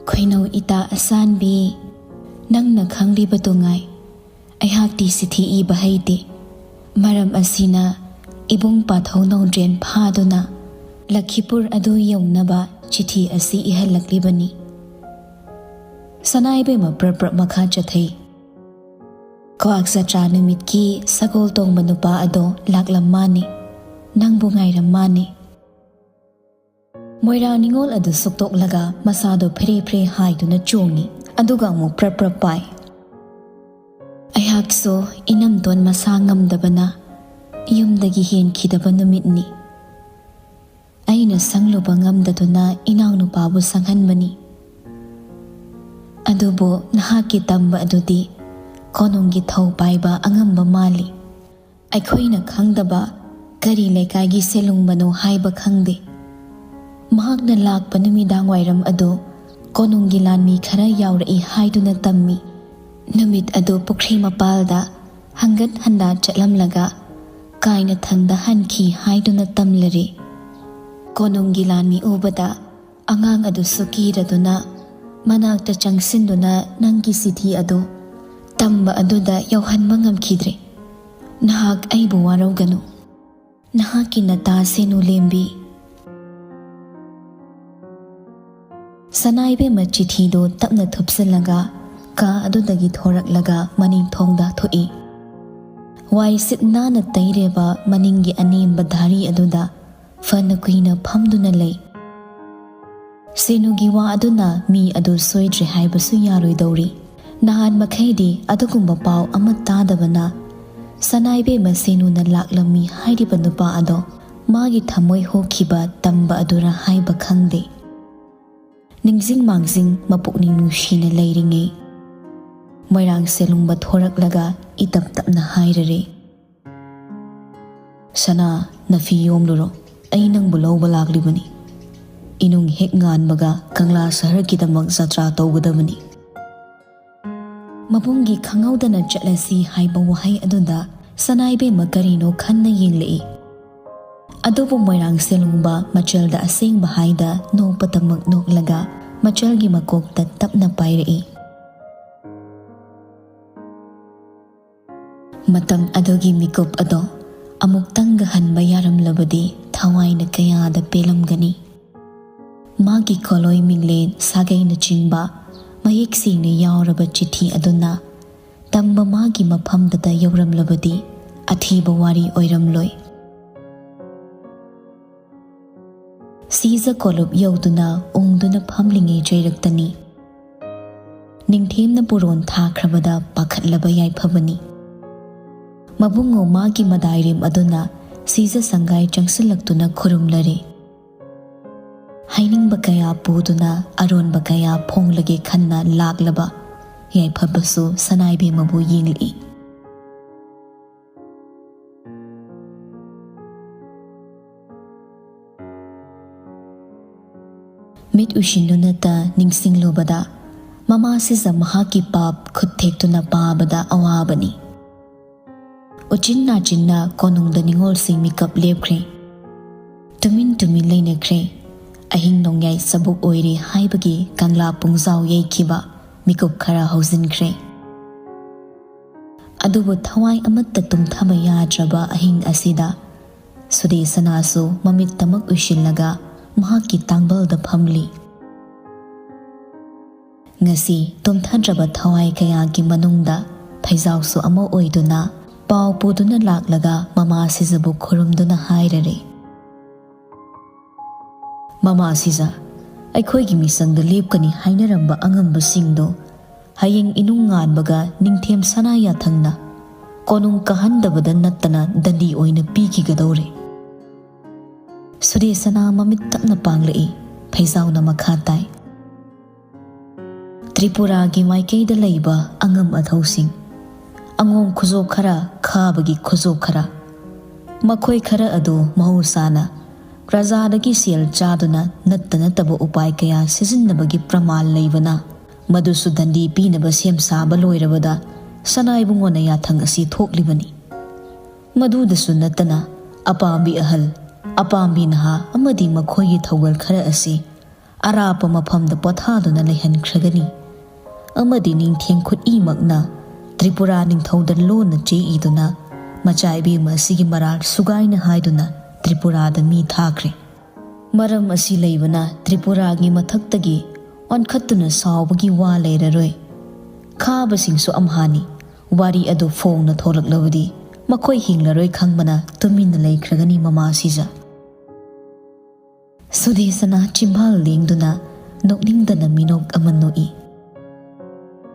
ꯈꯣꯏꯅꯧ ꯏꯇꯥ ꯑꯁꯥꯟꯕꯤ, ꯅꯪꯅ ꯈꯪꯂꯤꯕꯗꯨ ꯉꯥꯏ꯫ ꯑꯩꯍꯥꯛꯇꯤ ꯆꯤꯊꯤ ꯏꯕ ꯍꯩꯇꯦ꯫ ꯃꯔꯝ ꯑꯁꯤꯅ ꯏꯕꯨꯡ ꯄꯥꯊꯧ ꯅꯧꯗ꯭ꯔꯦꯟ ꯐꯥꯗꯨꯅ ꯂꯈꯤꯄꯨꯔ ꯑꯗꯨ ꯌꯧꯅꯕ ꯆꯤꯊꯤ ꯑꯁꯤ ꯏꯍꯜꯂꯛꯂꯤꯕꯅꯤ꯫ ꯁꯅꯥꯏꯕꯦꯝꯃ ꯄ꯭ꯔꯞ ꯄ꯭ꯔꯞ ꯃꯈꯥ ꯆꯠꯊꯩ꯫ ꯀ꯭ꯋꯥꯛ ꯖꯇ꯭ꯔꯥ ꯅꯨꯃꯤꯠꯀꯤ ꯁꯒꯣꯜ ꯇꯣꯡꯕ ꯅꯨꯄꯥ ꯑꯗꯣ ꯂꯥꯛꯂꯝ ꯃꯥꯅꯤ, ꯅꯪꯕꯨ ꯉꯥꯏꯔꯝ ꯃꯥꯅꯤ꯫ ꯃꯣꯏꯔꯥꯡ ꯅꯤꯉꯣꯜ ꯑꯗꯨ ꯁꯨꯛꯇꯣꯛꯂꯒ ꯃꯁꯥꯗꯣ ꯐꯦꯔꯦ ꯐꯦꯔꯦ ꯍꯥꯏꯗꯨꯅ ꯆꯣꯡꯉꯤ, ꯑꯗꯨꯒ ꯑꯃꯨꯛ ꯄ꯭ꯔꯞ ꯄ꯭ꯔꯞ ꯄꯥꯏ꯫ ꯑꯩꯍꯥꯛꯁꯨ ꯏꯅꯝꯇꯣꯟ ꯃꯁꯥ ꯉꯝꯗꯕꯅ ꯌꯨꯝꯗꯒꯤ ꯍꯦꯟꯈꯤꯗꯕ ꯅꯨꯃꯤꯠꯅꯤ꯫ ꯑꯩꯅ ꯁꯪꯂꯨꯕ ꯉꯝꯗꯗꯨꯅ ꯏꯅꯥꯎꯅꯨꯄꯥꯕꯨ ꯁꯪꯍꯟꯕꯅꯤ꯫ ꯑꯗꯨꯕꯨ ꯅꯍꯥꯛꯀꯤ ꯇꯝꯕ ꯑꯗꯨꯗꯤ ꯀꯣꯅꯨꯡꯒꯤ ꯊꯧ ꯄꯥꯏꯕ ꯑꯉꯝꯕ ꯃꯥꯜꯂꯤ꯫ ꯑꯩꯈꯣꯏꯅ ꯈꯪꯗꯕ ꯀꯔꯤ ꯂꯩꯀꯥꯏꯒꯤ ꯁꯦꯂꯨꯡꯕꯅꯣ ꯍꯥꯏꯕ ꯈꯪꯗꯦ꯫ ꯃꯍꯥꯛꯅ ꯂꯥꯛꯄ ꯅꯨꯃꯤꯗꯥꯡ ꯋꯥꯏꯔꯝ ꯑꯗꯨ ꯀꯣꯅꯨꯡꯒꯤ ꯂꯥꯟꯃꯤ ꯈꯔ ꯌꯥꯎꯔꯛꯏ ꯍꯥꯏꯗꯨꯅ ꯇꯝꯃꯤ꯫ ꯅꯨꯃꯤꯠ ꯑꯗꯨ ꯄꯨꯈ꯭ꯔꯤ ꯃꯄꯥꯜꯗ ꯍꯪꯒꯠ ꯍꯟꯗꯥ ꯆꯠꯂꯝꯂꯒ ꯀꯥꯏꯅ ꯊꯪꯗ ꯍꯟꯈꯤ ꯍꯥꯏꯗꯨꯅ ꯇꯝꯂꯔꯤ꯫ ꯀꯣꯅꯨꯡꯒꯤ ꯂꯥꯟꯃꯤ ꯎꯕꯗ ꯑꯉꯥꯡ ꯑꯗꯨꯁꯨ ꯀꯤꯔꯗꯨꯅ ꯃꯅꯥꯛꯇ ꯆꯪꯁꯤꯟꯗꯨꯅ ꯅꯪꯒꯤ ꯆꯤꯊꯤ ꯑꯗꯨ ꯇꯝꯕ ꯑꯗꯨꯗ ꯌꯧꯍꯟꯕ ꯉꯝꯈꯤꯗ꯭ꯔꯦ꯫ ꯅꯍꯥꯛ ꯑꯩꯕꯨ ꯋꯥꯔꯧꯒꯅꯨ꯫ ꯅꯍꯥꯛꯀꯤ ꯅꯇꯥ ꯁꯦꯅꯨ ꯂꯦꯝꯕꯤ꯫ ꯁꯅꯥꯏꯕꯦꯝꯃ ꯆꯤꯊꯤꯗꯨ ꯇꯞꯅ ꯊꯨꯞꯆꯜꯂꯒ ꯀꯥ ꯑꯗꯨꯗꯒꯤ ꯊꯣꯔꯛꯂꯒ ꯃꯅꯤꯡ ꯊꯣꯡꯗ ꯊꯣꯛꯏ꯫ ꯋꯥꯏ ꯁꯤꯠ ꯅꯥꯟꯅ ꯇꯩꯔꯦꯕ ꯃꯅꯤꯡꯒꯤ ꯑꯅꯦꯝꯕ ꯙꯥꯔꯤ ꯑꯗꯨꯗ ꯐꯅ ꯀꯨꯏꯅ ꯐꯝꯗꯨꯅ ꯂꯩ꯫ ꯁꯦꯅꯨꯒꯤ ꯋꯥ ꯑꯗꯨꯅ ꯃꯤ ꯑꯗꯨ ꯁꯣꯏꯗ꯭ꯔꯦ ꯍꯥꯏꯕꯁꯨ ꯌꯥꯔꯣꯏꯗꯧꯔꯤ꯫ ꯅꯍꯥꯟ ꯃꯈꯩꯗꯤ ꯑꯗꯨꯒꯨꯝꯕ ꯄꯥꯎ ꯑꯃ ꯇꯥꯗꯕꯅ ꯁꯅꯥꯏꯕꯦꯝꯃ ꯁꯦꯅꯨꯅ ꯂꯥꯛꯂꯝꯃꯤ ꯍꯥꯏꯔꯤꯕ ꯅꯨꯄꯥ ꯑꯗꯣ ꯃꯥꯒꯤ ꯊꯃꯣꯏ ꯍꯣꯈꯤꯕ ꯇꯝꯕ ꯑꯗꯨꯔ ꯍꯥꯏꯕ ꯈꯪꯗꯦ꯫ ꯅꯤꯡꯁꯤꯡ ꯃꯥꯡꯖꯤꯡ ꯃꯄꯨꯛꯅꯤꯡ ꯅꯨꯡꯁꯤꯅ ꯂꯩꯔꯤꯉꯩ ꯃꯣꯏꯔꯥꯡ ꯁꯦꯂꯨꯡꯕ ꯊꯣꯔꯛꯂꯒ ꯏꯇꯞ ꯇꯞꯅ ꯍꯥꯏꯔꯔꯦ, "ꯁꯅꯥ, ꯅꯐꯤ ꯌꯣꯝꯂꯨꯔꯣ, ꯑꯩ ꯅꯪꯕꯨ ꯂꯧꯕ ꯂꯥꯛꯂꯤꯕꯅꯤ꯫ ꯏꯅꯨꯡ ꯍꯦꯛ ꯉꯥꯟꯕꯒ ꯀꯪꯂꯥ ꯁꯍꯔꯒꯤꯗꯃꯛ ꯖꯇ꯭ꯔꯥ ꯇꯧꯒꯗꯕꯅꯤ꯫" ꯃꯕꯨꯡꯒꯤ "ꯈꯪꯍꯧꯗꯅ ꯆꯠꯂꯁꯤ" ꯍꯥꯏꯕ ꯋꯥꯍꯩ ꯑꯗꯨꯗ ꯁꯅꯥꯏꯕꯦꯝꯃ ꯀꯔꯤꯅꯣ ꯈꯟꯅ ꯌꯦꯡꯂꯛꯏ꯫ ꯑꯗꯨꯕꯨ ꯃꯣꯏꯔꯥꯡ ꯁꯦꯂꯨꯡꯕ ꯃꯆꯜꯗ ꯑꯁꯦꯡꯕ ꯍꯥꯏꯗ ꯅꯣꯛꯄꯇꯃꯛ ꯅꯣꯛꯂꯒ ꯃꯆꯜꯒꯤ ꯃꯀꯣꯛꯇ ꯇꯞꯅ ꯄꯥꯏꯔꯛꯏ꯫ ꯃꯇꯝ ꯑꯗꯨꯒꯤ ꯃꯤꯀꯨꯞ ꯑꯗꯣ ꯑꯃꯨꯛꯇꯪꯒ ꯍꯟꯕ ꯌꯥꯔꯝꯂꯕꯗꯤ ꯊꯋꯥꯏꯅ ꯀꯌꯥꯗ ꯄꯦꯜꯂꯝꯒꯅꯤ꯫ ꯃꯥꯒꯤ ꯈꯣꯂꯣꯏ ꯃꯤꯡꯂꯦꯟ ꯁꯥꯒꯩꯅꯆꯤꯡꯕ ꯃꯌꯦꯛ ꯁꯦꯡꯅ ꯌꯥꯎꯔꯕ ꯆꯤꯊꯤ ꯑꯗꯨꯅ ꯇꯝꯕ ꯃꯥꯒꯤ ꯃꯐꯝꯗꯇ ꯌꯧꯔꯝꯂꯕꯗꯤ ꯑꯊꯤꯕ ꯋꯥꯔꯤ ꯑꯣꯏꯔꯝꯂꯣꯏ꯫ ꯁꯤꯖ ꯀꯣꯂꯨꯞ ꯌꯧꯗꯨꯅ ꯎꯪꯗꯨꯅ ꯐꯝꯂꯤꯉꯩ ꯆꯩꯔꯛꯇꯅꯤ꯫ ꯅꯤꯡꯊꯦꯝꯅ ꯄꯨꯔꯣꯟ ꯊꯥꯈ꯭ꯔꯕꯗ ꯄꯥꯈꯠꯂꯕ ꯌꯥꯏꯐꯕꯅꯤ꯫ ꯃꯕꯨꯡꯉꯣ ꯃꯥꯒꯤ ꯃꯗꯥꯏꯔꯦꯝ ꯑꯗꯨꯅ ꯁꯤꯖ ꯁꯪꯒꯥꯏ ꯆꯪꯁꯤꯜꯂꯛꯇꯨꯅ ꯈꯨꯔꯨꯝꯂꯔꯦ꯫ ꯍꯥꯏꯅꯤꯡꯕ ꯀꯌꯥ ꯄꯨꯗꯨꯅ ꯑꯔꯣꯟꯕ ꯀꯌꯥ ꯐꯣꯡꯂꯒꯦ ꯈꯟꯅ ꯂꯥꯛꯂꯕ ꯌꯥꯏꯐꯕꯁꯨ ꯁꯅꯥꯏꯕꯦꯝꯃꯕꯨ ꯌꯦꯡꯂꯛꯏ꯫ ꯃꯤꯠ ꯎꯏꯁꯤꯟꯗꯨꯅꯇ ꯅꯤꯡꯁꯤꯡꯂꯨꯕꯗ ꯃꯃꯥꯁꯤꯁꯨ ꯃꯍꯥꯛꯀꯤ ꯄꯥꯞ ꯈꯨꯠ ꯊꯦꯛꯇꯨꯅ ꯄꯥꯕꯗ ꯑꯋꯥꯕꯅꯤ꯫ ꯎꯆꯤꯟ ꯅꯥꯆꯤꯟꯅ ꯀꯣꯅꯨꯡꯗ ꯅꯤꯉꯣꯜꯁꯤꯡ ꯃꯤꯀꯞ ꯂꯦꯞꯈ꯭ꯔꯦ꯫ ꯇꯨꯃꯤꯟ ꯇꯨꯃꯤꯟ ꯂꯩꯅꯈ꯭ꯔꯦ꯫ ꯑꯍꯤꯡ ꯅꯣꯡꯌꯥꯏ ꯆꯕꯨꯛ ꯑꯣꯏꯔꯤ ꯍꯥꯏꯕꯒꯤ ꯀꯪꯂꯥ ꯄꯨꯡꯖꯥꯎ ꯌꯩꯈꯤꯕ ꯃꯤꯀꯨꯞ ꯈꯔ ꯍꯧꯖꯤꯟꯈ꯭ꯔꯦ꯫ ꯑꯗꯨꯕꯨ ꯊꯋꯥꯏ ꯑꯃꯠꯇ ꯇꯨꯝꯊꯕ ꯌꯥꯗ꯭ꯔꯕ ꯑꯍꯤꯡ ꯑꯁꯤꯗ ꯁꯨꯗꯦꯁꯅꯥꯁꯨ ꯃꯃꯤꯠ ꯇꯃꯛ ꯎꯏꯁꯤꯜꯂꯒ ꯃꯍꯥꯛꯀꯤ ꯇꯥꯡꯕꯜꯗ ꯐꯝꯂꯤ꯫ ꯉꯁꯤ ꯇꯨꯝꯊꯗ꯭ꯔꯕ ꯊꯋꯥꯏ ꯀꯌꯥꯒꯤ ꯃꯅꯨꯡꯗ ꯐꯩꯖꯥꯎꯁꯨ ꯑꯃ ꯑꯣꯏꯗꯨꯅ ꯄꯥꯎ ꯄꯨꯗꯨꯅ ꯂꯥꯛꯂꯒ ꯃꯃꯥ ꯁꯤꯖꯕꯨ ꯈꯨꯔꯨꯝꯗꯨꯅ ꯍꯥꯏꯔꯔꯦ, "ꯃꯃꯥ ꯁꯤꯖ, ꯑꯩꯈꯣꯏꯒꯤ ꯃꯤꯁꯪꯗ ꯂꯦꯞꯀꯅꯤ ꯍꯥꯏꯅꯔꯝꯕ ꯑꯉꯝꯕꯁꯤꯡꯗꯣ ꯍꯌꯦꯡ ꯏꯅꯨꯡ ꯉꯥꯟꯕꯒ ꯅꯤꯡꯊꯦꯝ ꯁꯅꯥ ꯌꯥꯊꯪꯅ ꯀꯣꯅꯨꯡ ꯀꯥꯍꯟꯗꯕꯗ ꯅꯠꯇꯅ ꯗꯟꯗꯤ ꯑꯣꯏꯅ ꯄꯤꯈꯤꯒꯗꯧꯔꯦ꯫" ꯁꯨꯗꯦꯁꯅꯥ ꯃꯃꯤꯠ ꯇꯞꯅ ꯄꯥꯡꯂꯛꯏ꯫ ꯐꯩꯖꯥꯎꯅ ꯃꯈꯥ ꯇꯥꯏ, "ꯇ꯭ꯔꯤꯄꯨꯔꯥꯒꯤ ꯃꯥꯏꯀꯩꯗ ꯂꯩꯕ ꯑꯉꯝ ꯑꯊꯧꯁꯤꯡ, ꯑꯉꯣꯝ ꯈꯨꯖꯣꯞ ꯈꯔ, ꯈꯥꯕꯒꯤ ꯈꯨꯖꯣꯞ ꯈꯔ, ꯃꯈꯣꯏ ꯈꯔ ꯑꯗꯨ ꯃꯍꯧꯁꯥꯅ ꯄ꯭ꯔꯖꯥꯗꯒꯤ ꯁꯦꯜ ꯆꯥꯗꯨꯅ ꯅꯠꯇ ꯅꯠꯇꯕ ꯎꯄꯥꯏ ꯀꯌꯥ ꯁꯤꯖꯤꯟꯅꯕꯒꯤ ꯄ꯭ꯔꯃꯥꯟ ꯂꯩꯕꯅ, ꯃꯗꯨꯁꯨ ꯗꯟꯗꯤ ꯄꯤꯅꯕ ꯁꯦꯝ ꯁꯥꯕ ꯂꯣꯏꯔꯕꯗ ꯁꯅꯥꯏꯕꯨꯡꯉꯣꯅ ꯌꯥꯊꯪ ꯑꯁꯤ ꯊꯣꯛꯂꯤꯕꯅꯤ꯫ ꯃꯗꯨꯗꯁꯨ ꯅꯠꯇꯅ ꯑꯄꯥꯝꯕꯤ ꯑꯍꯜ, ꯑꯄꯥꯝꯕꯤ ꯅꯍꯥ ꯑꯃꯗꯤ ꯃꯈꯣꯏꯒꯤ ꯊꯧꯒꯜ ꯈꯔ ꯑꯁꯤ ꯑꯔꯥꯞꯄ ꯃꯐꯝꯗ ꯄꯣꯊꯥꯗꯨꯅ ꯂꯩꯍꯟꯈ꯭ꯔꯒꯅꯤ꯫ ꯑꯃꯗꯤ ꯅꯤꯡꯊꯦꯝ ꯈꯨꯠꯏꯃꯛꯅ ꯇ꯭ꯔꯤꯄꯨꯔꯥ ꯅꯤꯡꯊꯧꯗ ꯂꯣꯟꯅ ꯆꯦ ꯏꯗꯨꯅ ꯃꯆꯥ ꯏꯕꯦꯝꯃ ꯑꯁꯤꯒꯤ ꯃꯔꯥꯜ ꯁꯨꯒꯥꯏꯅ ꯍꯥꯏꯗꯨꯅ ꯇ꯭ꯔꯤꯄꯨꯔꯥꯗ ꯃꯤ ꯊꯥꯈ꯭ꯔꯦ꯫ ꯃꯔꯝ ꯑꯁꯤ ꯂꯩꯕꯅ ꯇ꯭ꯔꯤꯄꯨꯔꯥꯒꯤ ꯃꯊꯛꯇꯒꯤ ꯑꯣꯟꯈꯠꯇꯨꯅ ꯁꯥꯎꯕꯒꯤ ꯋꯥ ꯂꯩꯔꯔꯣꯏ꯫ ꯈꯥꯕꯁꯤꯡꯁꯨ ꯑꯝꯍꯥꯅꯤ꯫ ꯋꯥꯔꯤ ꯑꯗꯨ ꯐꯣꯡꯅ ꯊꯣꯔꯛꯂꯕꯗꯤ ꯃꯈꯣꯏ ꯍꯤꯡꯂꯔꯣꯏ ꯈꯪꯕꯅ ꯇꯨꯃꯤꯟꯅ ꯂꯩꯈ꯭ꯔꯒꯅꯤ ꯃꯃꯥ ꯁꯤꯖ꯫" ꯁꯨꯗꯦꯁꯅꯥ ꯆꯤꯝꯕꯥꯜ ꯂꯦꯡꯗꯨꯅ ꯅꯣꯛꯅꯤꯡꯗꯅ ꯃꯤꯅꯣꯛ ꯑꯃ ꯅꯣꯛꯏ꯫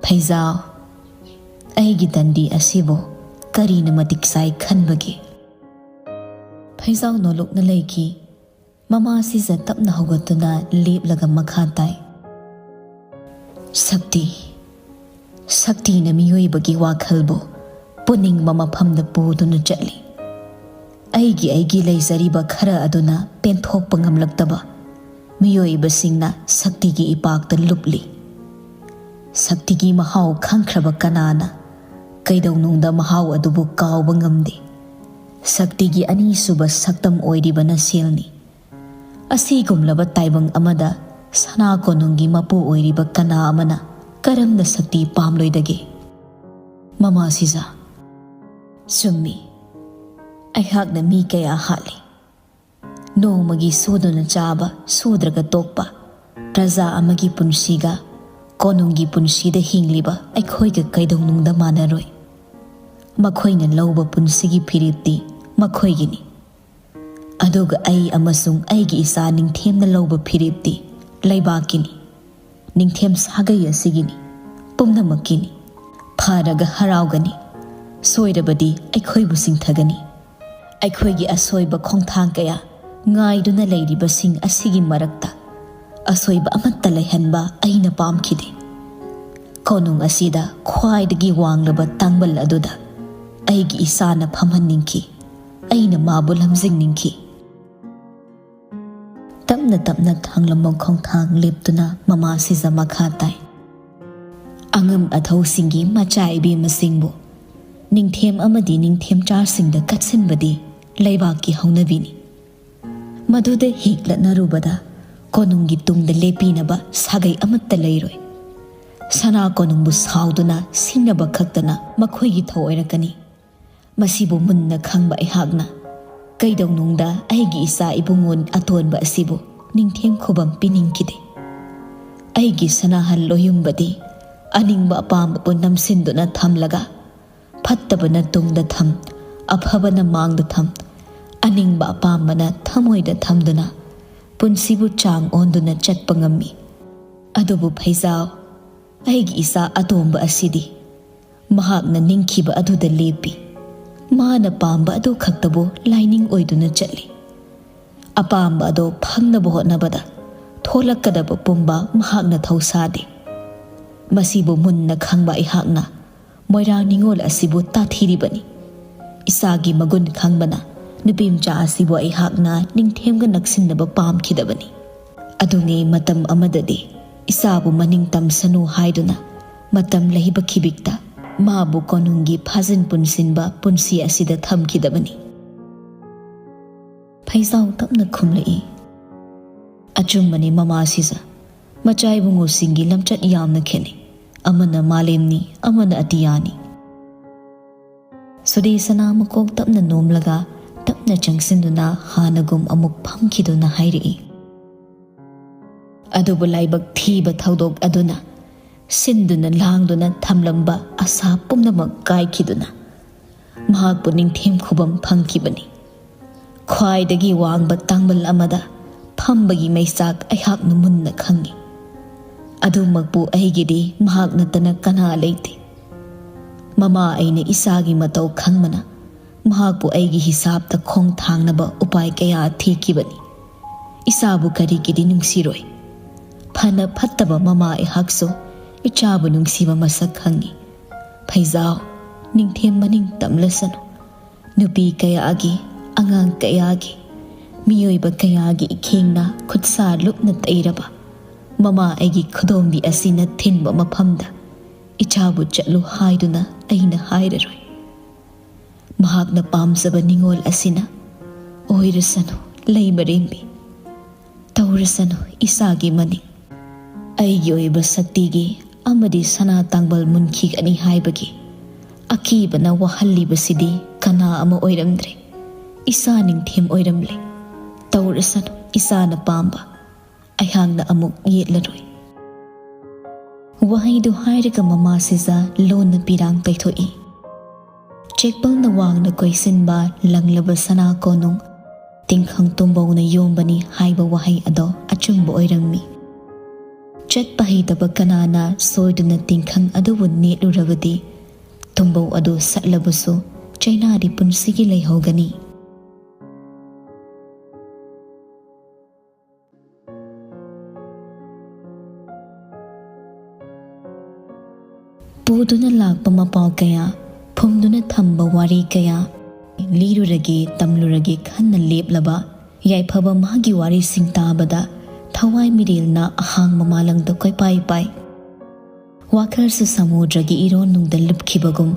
"ꯐꯩꯖꯥꯎ, ꯑꯩꯒꯤ ꯗꯟꯗꯤ ꯑꯁꯤꯕꯨ ꯀꯔꯤꯅ ꯃꯇꯤꯛ ꯆꯥꯏ ꯈꯟꯕꯒꯦ?" ꯐꯩꯖꯥꯎ ꯅꯣꯂꯨꯛꯅ ꯂꯩꯈꯤ꯫ ꯃꯃꯥ ꯁꯤꯖ ꯇꯞꯅ ꯍꯧꯒꯠꯇꯨꯅ ꯂꯦꯞꯂꯒ ꯃꯈꯥ ꯇꯥꯏ, "ꯁꯛꯇꯤ, ꯁꯛꯇꯤꯅ ꯃꯤꯑꯣꯏꯕꯒꯤ ꯋꯥꯈꯜꯕꯨ ꯄꯨꯅꯤꯡꯕ ꯃꯐꯝꯗ ꯄꯨꯗꯨꯅ ꯆꯠꯂꯤ꯫ ꯑꯩꯒꯤ ꯑꯩꯒꯤ ꯂꯩꯖꯔꯤꯕ ꯈꯔ ꯑꯗꯨꯅ ꯄꯦꯟꯊꯣꯛꯄ ꯉꯝꯂꯛꯇꯕ ꯃꯤꯑꯣꯏꯕꯁꯤꯡꯅ ꯁꯛꯇꯤꯒꯤ ꯏꯄꯥꯛꯇ ꯂꯨꯞꯂꯤ꯫ ꯁꯛꯇꯤꯒꯤ ꯃꯍꯥꯎ ꯈꯪꯈ꯭ꯔꯕ ꯀꯅꯥꯅ ꯀꯩꯗꯧꯅꯨꯡꯗ ꯃꯍꯥꯎ ꯑꯗꯨꯕꯨ ꯀꯥꯎꯕ ꯉꯝꯗꯦ꯫ ꯁꯛꯇꯤꯒꯤ ꯑꯅꯤꯁꯨꯕ ꯁꯛꯇꯝ ꯑꯣꯏꯔꯤꯕꯅ ꯁꯦꯜꯅꯤ꯫ ꯑꯁꯤꯒꯨꯝꯂꯕ ꯇꯥꯏꯕꯪ ꯑꯃꯗ ꯁꯅꯥ ꯀꯣꯅꯨꯡꯒꯤ ꯃꯄꯨ ꯑꯣꯏꯔꯤꯕ ꯀꯅꯥ ꯑꯃꯅ ꯀꯔꯝꯅ ꯁꯛꯇꯤ ꯄꯥꯝꯂꯣꯏꯗꯒꯦ? ꯃꯃꯥ ꯁꯤꯖꯥ, ꯆꯨꯝꯃꯤ, ꯑꯩꯍꯥꯛꯅ ꯃꯤ ꯀꯌꯥ ꯍꯥꯠꯂꯤ꯫ ꯅꯣꯡꯃꯒꯤ ꯁꯨꯗꯨꯅ ꯆꯥꯕ, ꯁꯨꯗ꯭ꯔꯒ ꯇꯣꯛꯄ, ꯄ꯭ꯔꯖꯥ ꯑꯃꯒꯤ ꯄꯨꯟꯁꯤꯒ ꯀꯣꯅꯨꯡꯒꯤ ꯄꯨꯟꯁꯤꯗ ꯍꯤꯡꯂꯤꯕ ꯑꯩꯈꯣꯏꯒ ꯀꯩꯗꯧꯅꯨꯡꯗ ꯃꯥꯟꯅꯔꯣꯏ꯫ ꯃꯈꯣꯏꯅ ꯂꯧꯕ ꯄꯨꯟꯁꯤꯒꯤ ꯐꯤꯔꯦꯞꯇꯤ ꯃꯈꯣꯏꯒꯤꯅꯤ꯫ ꯑꯗꯨꯒ ꯑꯩ ꯑꯃꯁꯨꯡ ꯑꯩꯒꯤ ꯏꯆꯥ ꯅꯤꯡꯊꯦꯝꯅ ꯂꯧꯕ ꯐꯤꯔꯦꯞꯇꯤ ꯂꯩꯕꯥꯛꯀꯤꯅꯤ꯫ ꯅꯤꯡꯊꯦꯝ ꯁꯥꯒꯩ ꯑꯁꯤꯒꯤꯅꯤ꯫ ꯄꯨꯝꯅꯃꯛꯀꯤꯅꯤ꯫ ꯐꯔꯒ ꯍꯔꯥꯎꯒꯅꯤ꯫ ꯁꯣꯏꯔꯕꯗꯤ ꯑꯩꯈꯣꯏꯕꯨ ꯁꯤꯡꯊꯒꯅꯤ꯫ ꯑꯩꯈꯣꯏꯒꯤ ꯑꯁꯣꯏꯕ ꯈꯣꯡꯊꯥꯡ ꯀꯌꯥ ꯉꯥꯏꯗꯨꯅ ꯂꯩꯔꯤꯕꯁꯤꯡ ꯑꯁꯤꯒꯤ ꯃꯔꯛꯇ ꯑꯁꯣꯏꯕ ꯑꯃꯠꯇ ꯂꯩꯍꯟꯕ ꯑꯩꯅ ꯄꯥꯝꯈꯤꯗꯦ꯫ ꯀꯣꯅꯨꯡ ꯑꯁꯤꯗ ꯈ꯭ꯋꯥꯏꯗꯒꯤ ꯋꯥꯡꯂꯕ ꯇꯥꯡꯕꯜ ꯑꯗꯨꯗ ꯑꯩꯒꯤ ꯏꯆꯥꯅ ꯐꯝꯍꯟꯅꯤꯡꯈꯤ꯫ ꯑꯩꯅ ꯃꯥꯕꯨ ꯂꯝꯖꯤꯡꯅꯤꯡꯈꯤ꯫ ꯇꯞꯅ ꯇꯞꯅ ꯊꯥꯡꯂꯝꯕ ꯈꯣꯡꯊꯥꯡ ꯂꯦꯞꯇꯨꯅ ꯃꯃꯥ ꯁꯤꯖ ꯃꯈꯥ ꯇꯥꯏ꯫ ꯑꯉꯝ ꯑꯊꯧꯁꯤꯡꯒꯤ ꯃꯆꯥ ꯏꯕꯦꯝꯃꯁꯤꯡꯕꯨ ꯅꯤꯡꯊꯦꯝ ꯑꯃꯗꯤ ꯅꯤꯡꯊꯦꯝꯆꯥꯁꯤꯡꯗ ꯀꯠꯁꯤꯟꯕꯗꯤ ꯂꯩꯕꯥꯛꯀꯤ ꯍꯧꯅꯕꯤꯅꯤ꯫ ꯃꯗꯨꯗ ꯍꯦꯛꯂꯠꯅꯔꯨꯕꯗ ꯀꯣꯅꯨꯡꯒꯤ ꯇꯨꯡꯗ ꯂꯦꯞꯄꯤꯅꯕ ꯁꯥꯒꯩ ꯑꯃꯠꯇ ꯂꯩꯔꯣꯏ꯫ ꯁꯅꯥ ꯀꯣꯅꯨꯡꯕꯨ ꯁꯥꯎꯗꯨꯅ ꯁꯤꯡꯅꯕ ꯈꯛꯇꯅ ꯃꯈꯣꯏꯒꯤ ꯊꯧ ꯑꯣꯏꯔꯛꯀꯅꯤ꯫ ꯃꯁꯤꯕꯨ ꯃꯨꯟꯅ ꯈꯪꯕ ꯑꯩꯍꯥꯛꯅ ꯀꯩꯗꯧꯅꯨꯡꯗ ꯑꯩꯒꯤ ꯏꯆꯥ ꯏꯕꯨꯡꯉꯣ ꯑꯇꯣꯟꯕ ꯑꯁꯤꯕꯨ ꯅꯤꯡꯊꯦꯝ ꯈꯨꯕꯝ ꯄꯤꯅꯤꯡꯈꯤꯗꯦ꯫ ꯑꯩꯒꯤ ꯁꯅꯥꯍꯜ ꯂꯣꯌꯨꯝꯕꯗꯤ ꯑꯅꯤꯡꯕ ꯑꯄꯥꯝꯕꯕꯨ ꯅꯝꯁꯤꯟꯗꯨꯅ ꯊꯝꯂꯒ, ꯐꯠꯇꯕꯅ ꯇꯨꯡꯗ ꯊꯝ, ꯑꯐꯕꯅ ꯃꯥꯡꯗ ꯊꯝ, ꯑꯅꯤꯡꯕ ꯑꯄꯥꯝꯕꯅ ꯊꯃꯣꯏꯗ ꯊꯝꯗꯨꯅ ꯄꯨꯟꯁꯤꯕꯨ ꯆꯥꯡ ꯑꯣꯟꯗꯨꯅ ꯆꯠꯄ ꯉꯝꯃꯤ꯫ ꯑꯗꯨꯕꯨ ꯐꯩꯖꯥꯎ, ꯑꯩꯒꯤ ꯏꯆꯥ ꯑꯇꯣꯝꯕ ꯑꯁꯤꯗꯤ ꯃꯍꯥꯛꯅ ꯅꯤꯡꯈꯤꯕ ꯑꯗꯨꯗ ꯂꯦꯞꯄꯤ꯫ ꯃꯥꯅ ꯄꯥꯝꯕ ꯑꯗꯨ ꯈꯛꯇꯕꯨ ꯂꯥꯏꯅꯤꯡ ꯑꯣꯏꯗꯨꯅ ꯆꯠꯂꯤ꯫ ꯑꯄꯥꯝꯕ ꯑꯗꯣ ꯐꯪꯅꯕ ꯍꯣꯠꯅꯕꯗ ꯊꯣꯛꯂꯛꯀꯗꯕ ꯄꯨꯝꯕ ꯃꯍꯥꯛꯅ ꯊꯧꯁꯥꯗꯦ꯫ ꯃꯁꯤꯕꯨ ꯃꯨꯟꯅ ꯈꯪꯕ ꯑꯩꯍꯥꯛꯅ ꯃꯣꯏꯔꯥꯡ ꯅꯤꯉꯣꯜ ꯑꯁꯤꯕꯨ ꯇꯥꯊꯤꯔꯤꯕꯅꯤ꯫ ꯏꯆꯥꯒꯤ ꯃꯒꯨꯟ ꯈꯪꯕꯅ ꯅꯨꯄꯤꯃꯆꯥ ꯑꯁꯤꯕꯨ ꯑꯩꯍꯥꯛꯅ ꯅꯤꯡꯊꯦꯝꯒ ꯅꯛꯁꯤꯟꯅꯕ ꯄꯥꯝꯈꯤꯗꯕꯅꯤ꯫ ꯑꯗꯨꯉꯩ ꯃꯇꯝ ꯑꯃꯗꯗꯤ ꯏꯆꯥꯕꯨ ꯃꯅꯤꯡ ꯇꯝꯁꯅꯨ ꯍꯥꯏꯗꯨꯅ ꯃꯇꯝ ꯂꯩꯕ ꯈꯤꯕꯤꯛꯇ ꯃꯥꯕꯨ ꯀꯣꯅꯨꯡꯒꯤ ꯐꯥꯖꯤꯟ ꯄꯨꯟꯁꯤꯟꯕ ꯄꯨꯟꯁꯤ ꯑꯁꯤꯗ ꯊꯝꯈꯤꯗꯕꯅꯤ꯫ ꯐꯩꯖꯥꯎ ꯇꯞꯅ ꯈꯨꯝꯂꯛꯏ, "ꯑꯆꯨꯝꯕꯅꯤ ꯃꯃꯥ ꯁꯤꯖ꯫ ꯃꯆꯥ ꯏꯕꯨꯡꯉꯣꯁꯤꯡꯒꯤ ꯂꯝꯆꯠ ꯌꯥꯝꯅ ꯈꯦꯠꯅꯩ꯫ ꯑꯃꯅ ꯃꯥꯂꯦꯝꯅꯤ, ꯑꯃꯅ ꯑꯇꯤꯌꯥꯅꯤ꯫" ꯁꯨꯗꯦꯁꯅꯥ ꯃꯀꯣꯛ ꯇꯞꯅ ꯅꯣꯝꯂꯒ ꯇꯞꯅ ꯆꯪꯁꯤꯟꯗꯨꯅ ꯍꯥꯟꯅꯒꯨꯝ ꯑꯃꯨꯛ ꯐꯝꯈꯤꯗꯨꯅ ꯍꯥꯏꯔꯛꯏ, "ꯑꯗꯨꯕꯨ ꯂꯥꯏꯕꯛ ꯊꯤꯕ ꯊꯧꯗꯣꯛ ꯑꯗꯨꯅ ꯁꯤꯟꯗꯨꯅ ꯂꯥꯡꯗꯨꯅ ꯊꯝꯂꯝꯕ ꯑꯁꯥ ꯄꯨꯝꯅꯃꯛ ꯀꯥꯏꯈꯤꯗꯨꯅ ꯃꯍꯥꯛꯄꯨ ꯅꯤꯡꯊꯦꯝ ꯈꯨꯕꯝ ꯐꯪꯈꯤꯕꯅꯤ꯫ ꯈ꯭ꯋꯥꯏꯗꯒꯤ ꯋꯥꯡꯕ ꯇꯥꯡꯕꯜ ꯑꯃꯗ ꯐꯝꯕꯒꯤ ꯃꯩꯆꯥꯛ ꯑꯩꯍꯥꯛꯅ ꯃꯨꯟꯅ ꯈꯪꯏ꯫ ꯑꯗꯨꯃꯛꯄꯨ ꯑꯩꯒꯤꯗꯤ ꯃꯍꯥꯛ ꯅꯠꯇꯅ ꯀꯅꯥ ꯂꯩꯇꯦ꯫ ꯃꯃꯥ ꯑꯩꯅ ꯏꯆꯥꯒꯤ ꯃꯇꯧ ꯈꯪꯕꯅ ꯃꯍꯥꯛꯄꯨ ꯑꯩꯒꯤ ꯍꯤꯁꯥꯞꯇ ꯈꯣꯡ ꯊꯥꯡꯅꯕ ꯎꯄꯥꯏ ꯀꯌꯥ ꯊꯤꯈꯤꯕꯅꯤ꯫ ꯏꯆꯥꯕꯨ ꯀꯔꯤꯒꯤꯗꯤ ꯅꯨꯡꯁꯤꯔꯣꯏ? ꯐꯅ ꯐꯠꯇꯕ ꯃꯃꯥ ꯑꯩꯍꯥꯛꯁꯨ ꯏꯆꯥꯕꯨ ꯅꯨꯡꯁꯤꯕ ꯃꯁꯛ ꯈꯪꯏ꯫ ꯐꯩꯖꯥꯎ, ꯅꯤꯡꯊꯦꯝ ꯃꯅꯤꯡ ꯇꯝꯂꯁꯅꯨ꯫ ꯅꯨꯄꯤ ꯀꯌꯥꯒꯤ, ꯑꯉꯥꯡ ꯀꯌꯥꯒꯤ, ꯃꯤꯑꯣꯏꯕ ꯀꯌꯥꯒꯤ ꯏꯈꯦꯡꯅ ꯈꯨꯠꯁꯥ ꯂꯨꯞꯅ ꯇꯩꯔꯕ ꯃꯃꯥ ꯑꯩꯒꯤ ꯈꯨꯗꯣꯝꯕꯤ ꯑꯁꯤꯅ ꯊꯤꯟꯕ ꯃꯐꯝꯗ ꯏꯆꯥꯕꯨ ꯆꯠꯂꯨ ꯍꯥꯏꯗꯨꯅ ꯑꯩꯅ ꯍꯥꯏꯔꯔꯣꯏ꯫ ꯃꯍꯥꯛꯅ ꯄꯥꯝꯖꯕ ꯅꯤꯡꯉꯣꯜ ꯑꯁꯤꯅ ꯑꯣꯏꯔꯁꯅꯨ ꯂꯩꯃꯔꯦꯝꯕꯤ, ꯇꯧꯔꯁꯅꯨ ꯏꯆꯥꯒꯤ ꯃꯅꯤꯡ꯫ ꯑꯩꯒꯤ ꯑꯣꯏꯕ ꯁꯛꯇꯤꯒꯤ ꯑꯃꯗꯤ ꯁꯅꯥ ꯇꯥꯡꯕꯜ ꯃꯨꯟꯈꯤꯒꯅꯤ ꯍꯥꯏꯕꯒꯤ ꯑꯀꯤꯕꯅ ꯋꯥꯍꯜꯂꯤꯕꯁꯤꯗꯤ ꯀꯅꯥ ꯑꯃ ꯑꯣꯏꯔꯝꯗ꯭ꯔꯦ꯫ ꯏꯆꯥ ꯅꯤꯡꯊꯦꯝ ꯑꯣꯏꯔꯝꯂꯦ꯫ ꯇꯧꯔꯁꯅꯨ ꯏꯆꯥꯅ ꯄꯥꯝꯕ꯫ ꯑꯩꯍꯥꯛꯅ ꯑꯃꯨꯛ ꯌꯦꯠꯂꯔꯣꯏ꯫" ꯋꯥꯍꯩꯗꯨ ꯍꯥꯏꯔꯒ ꯃꯃꯥ ꯁꯤꯖ ꯂꯣꯟꯅ ꯄꯤꯔꯥꯡ ꯇꯩꯊꯣꯛꯏ꯫ ꯆꯦꯛꯄꯜꯅ ꯋꯥꯡꯅ ꯀꯣꯏꯁꯤꯟꯕ ꯂꯪꯂꯕ ꯁꯅꯥ ꯀꯣꯅꯨꯡ ꯇꯤꯡꯈꯪ ꯇꯨꯝꯕꯧꯅ ꯌꯣꯝꯕꯅꯤ ꯍꯥꯏꯕ ꯋꯥꯍꯩ ꯑꯗꯣ ꯑꯆꯨꯝꯕ ꯑꯣꯏꯔꯝꯃꯤ꯫ ꯆꯠꯄ ꯍꯩꯇꯕ ꯀꯅꯥꯅ ꯁꯣꯏꯗꯨꯅ ꯇꯤꯡꯈꯪ ꯑꯗꯨꯕꯨ ꯅꯦꯠꯂꯨꯔꯕꯗꯤ ꯇꯨꯝꯕꯧ ꯑꯗꯨ ꯁꯠꯂꯕꯁꯨ ꯆꯩꯅꯥꯗꯤ ꯄꯨꯟꯁꯤꯒꯤ ꯂꯩꯍꯧꯒꯅꯤ꯫ ꯄꯨꯗꯨꯅ ꯂꯥꯛꯄ ꯃꯄꯥꯎ ꯀꯌꯥ, ꯐꯨꯝꯗꯨꯅ ꯊꯝꯕ ꯋꯥꯔꯤ ꯀꯌꯥ ꯂꯤꯔꯨꯔꯒꯦ, ꯇꯝꯂꯨꯔꯒꯦ ꯈꯟꯅ ꯂꯦꯞꯂꯕ ꯌꯥꯏꯐꯕ ꯃꯥꯒꯤ ꯋꯥꯔꯤꯁꯤꯡ ꯇꯥꯕꯗ ꯊꯋꯥꯏ ꯃꯤꯔꯦꯜꯅ ꯑꯍꯥꯡꯕ ꯃꯥꯂꯪꯗ ꯀꯣꯏꯄꯥꯏ ꯄꯥꯏ꯫ ꯋꯥꯈꯜꯁꯨ ꯁꯃꯨꯗ꯭ꯔꯒꯤ ꯏꯔꯣꯟꯅꯨꯡꯗ ꯂꯨꯞꯈꯤꯕꯒꯨꯝ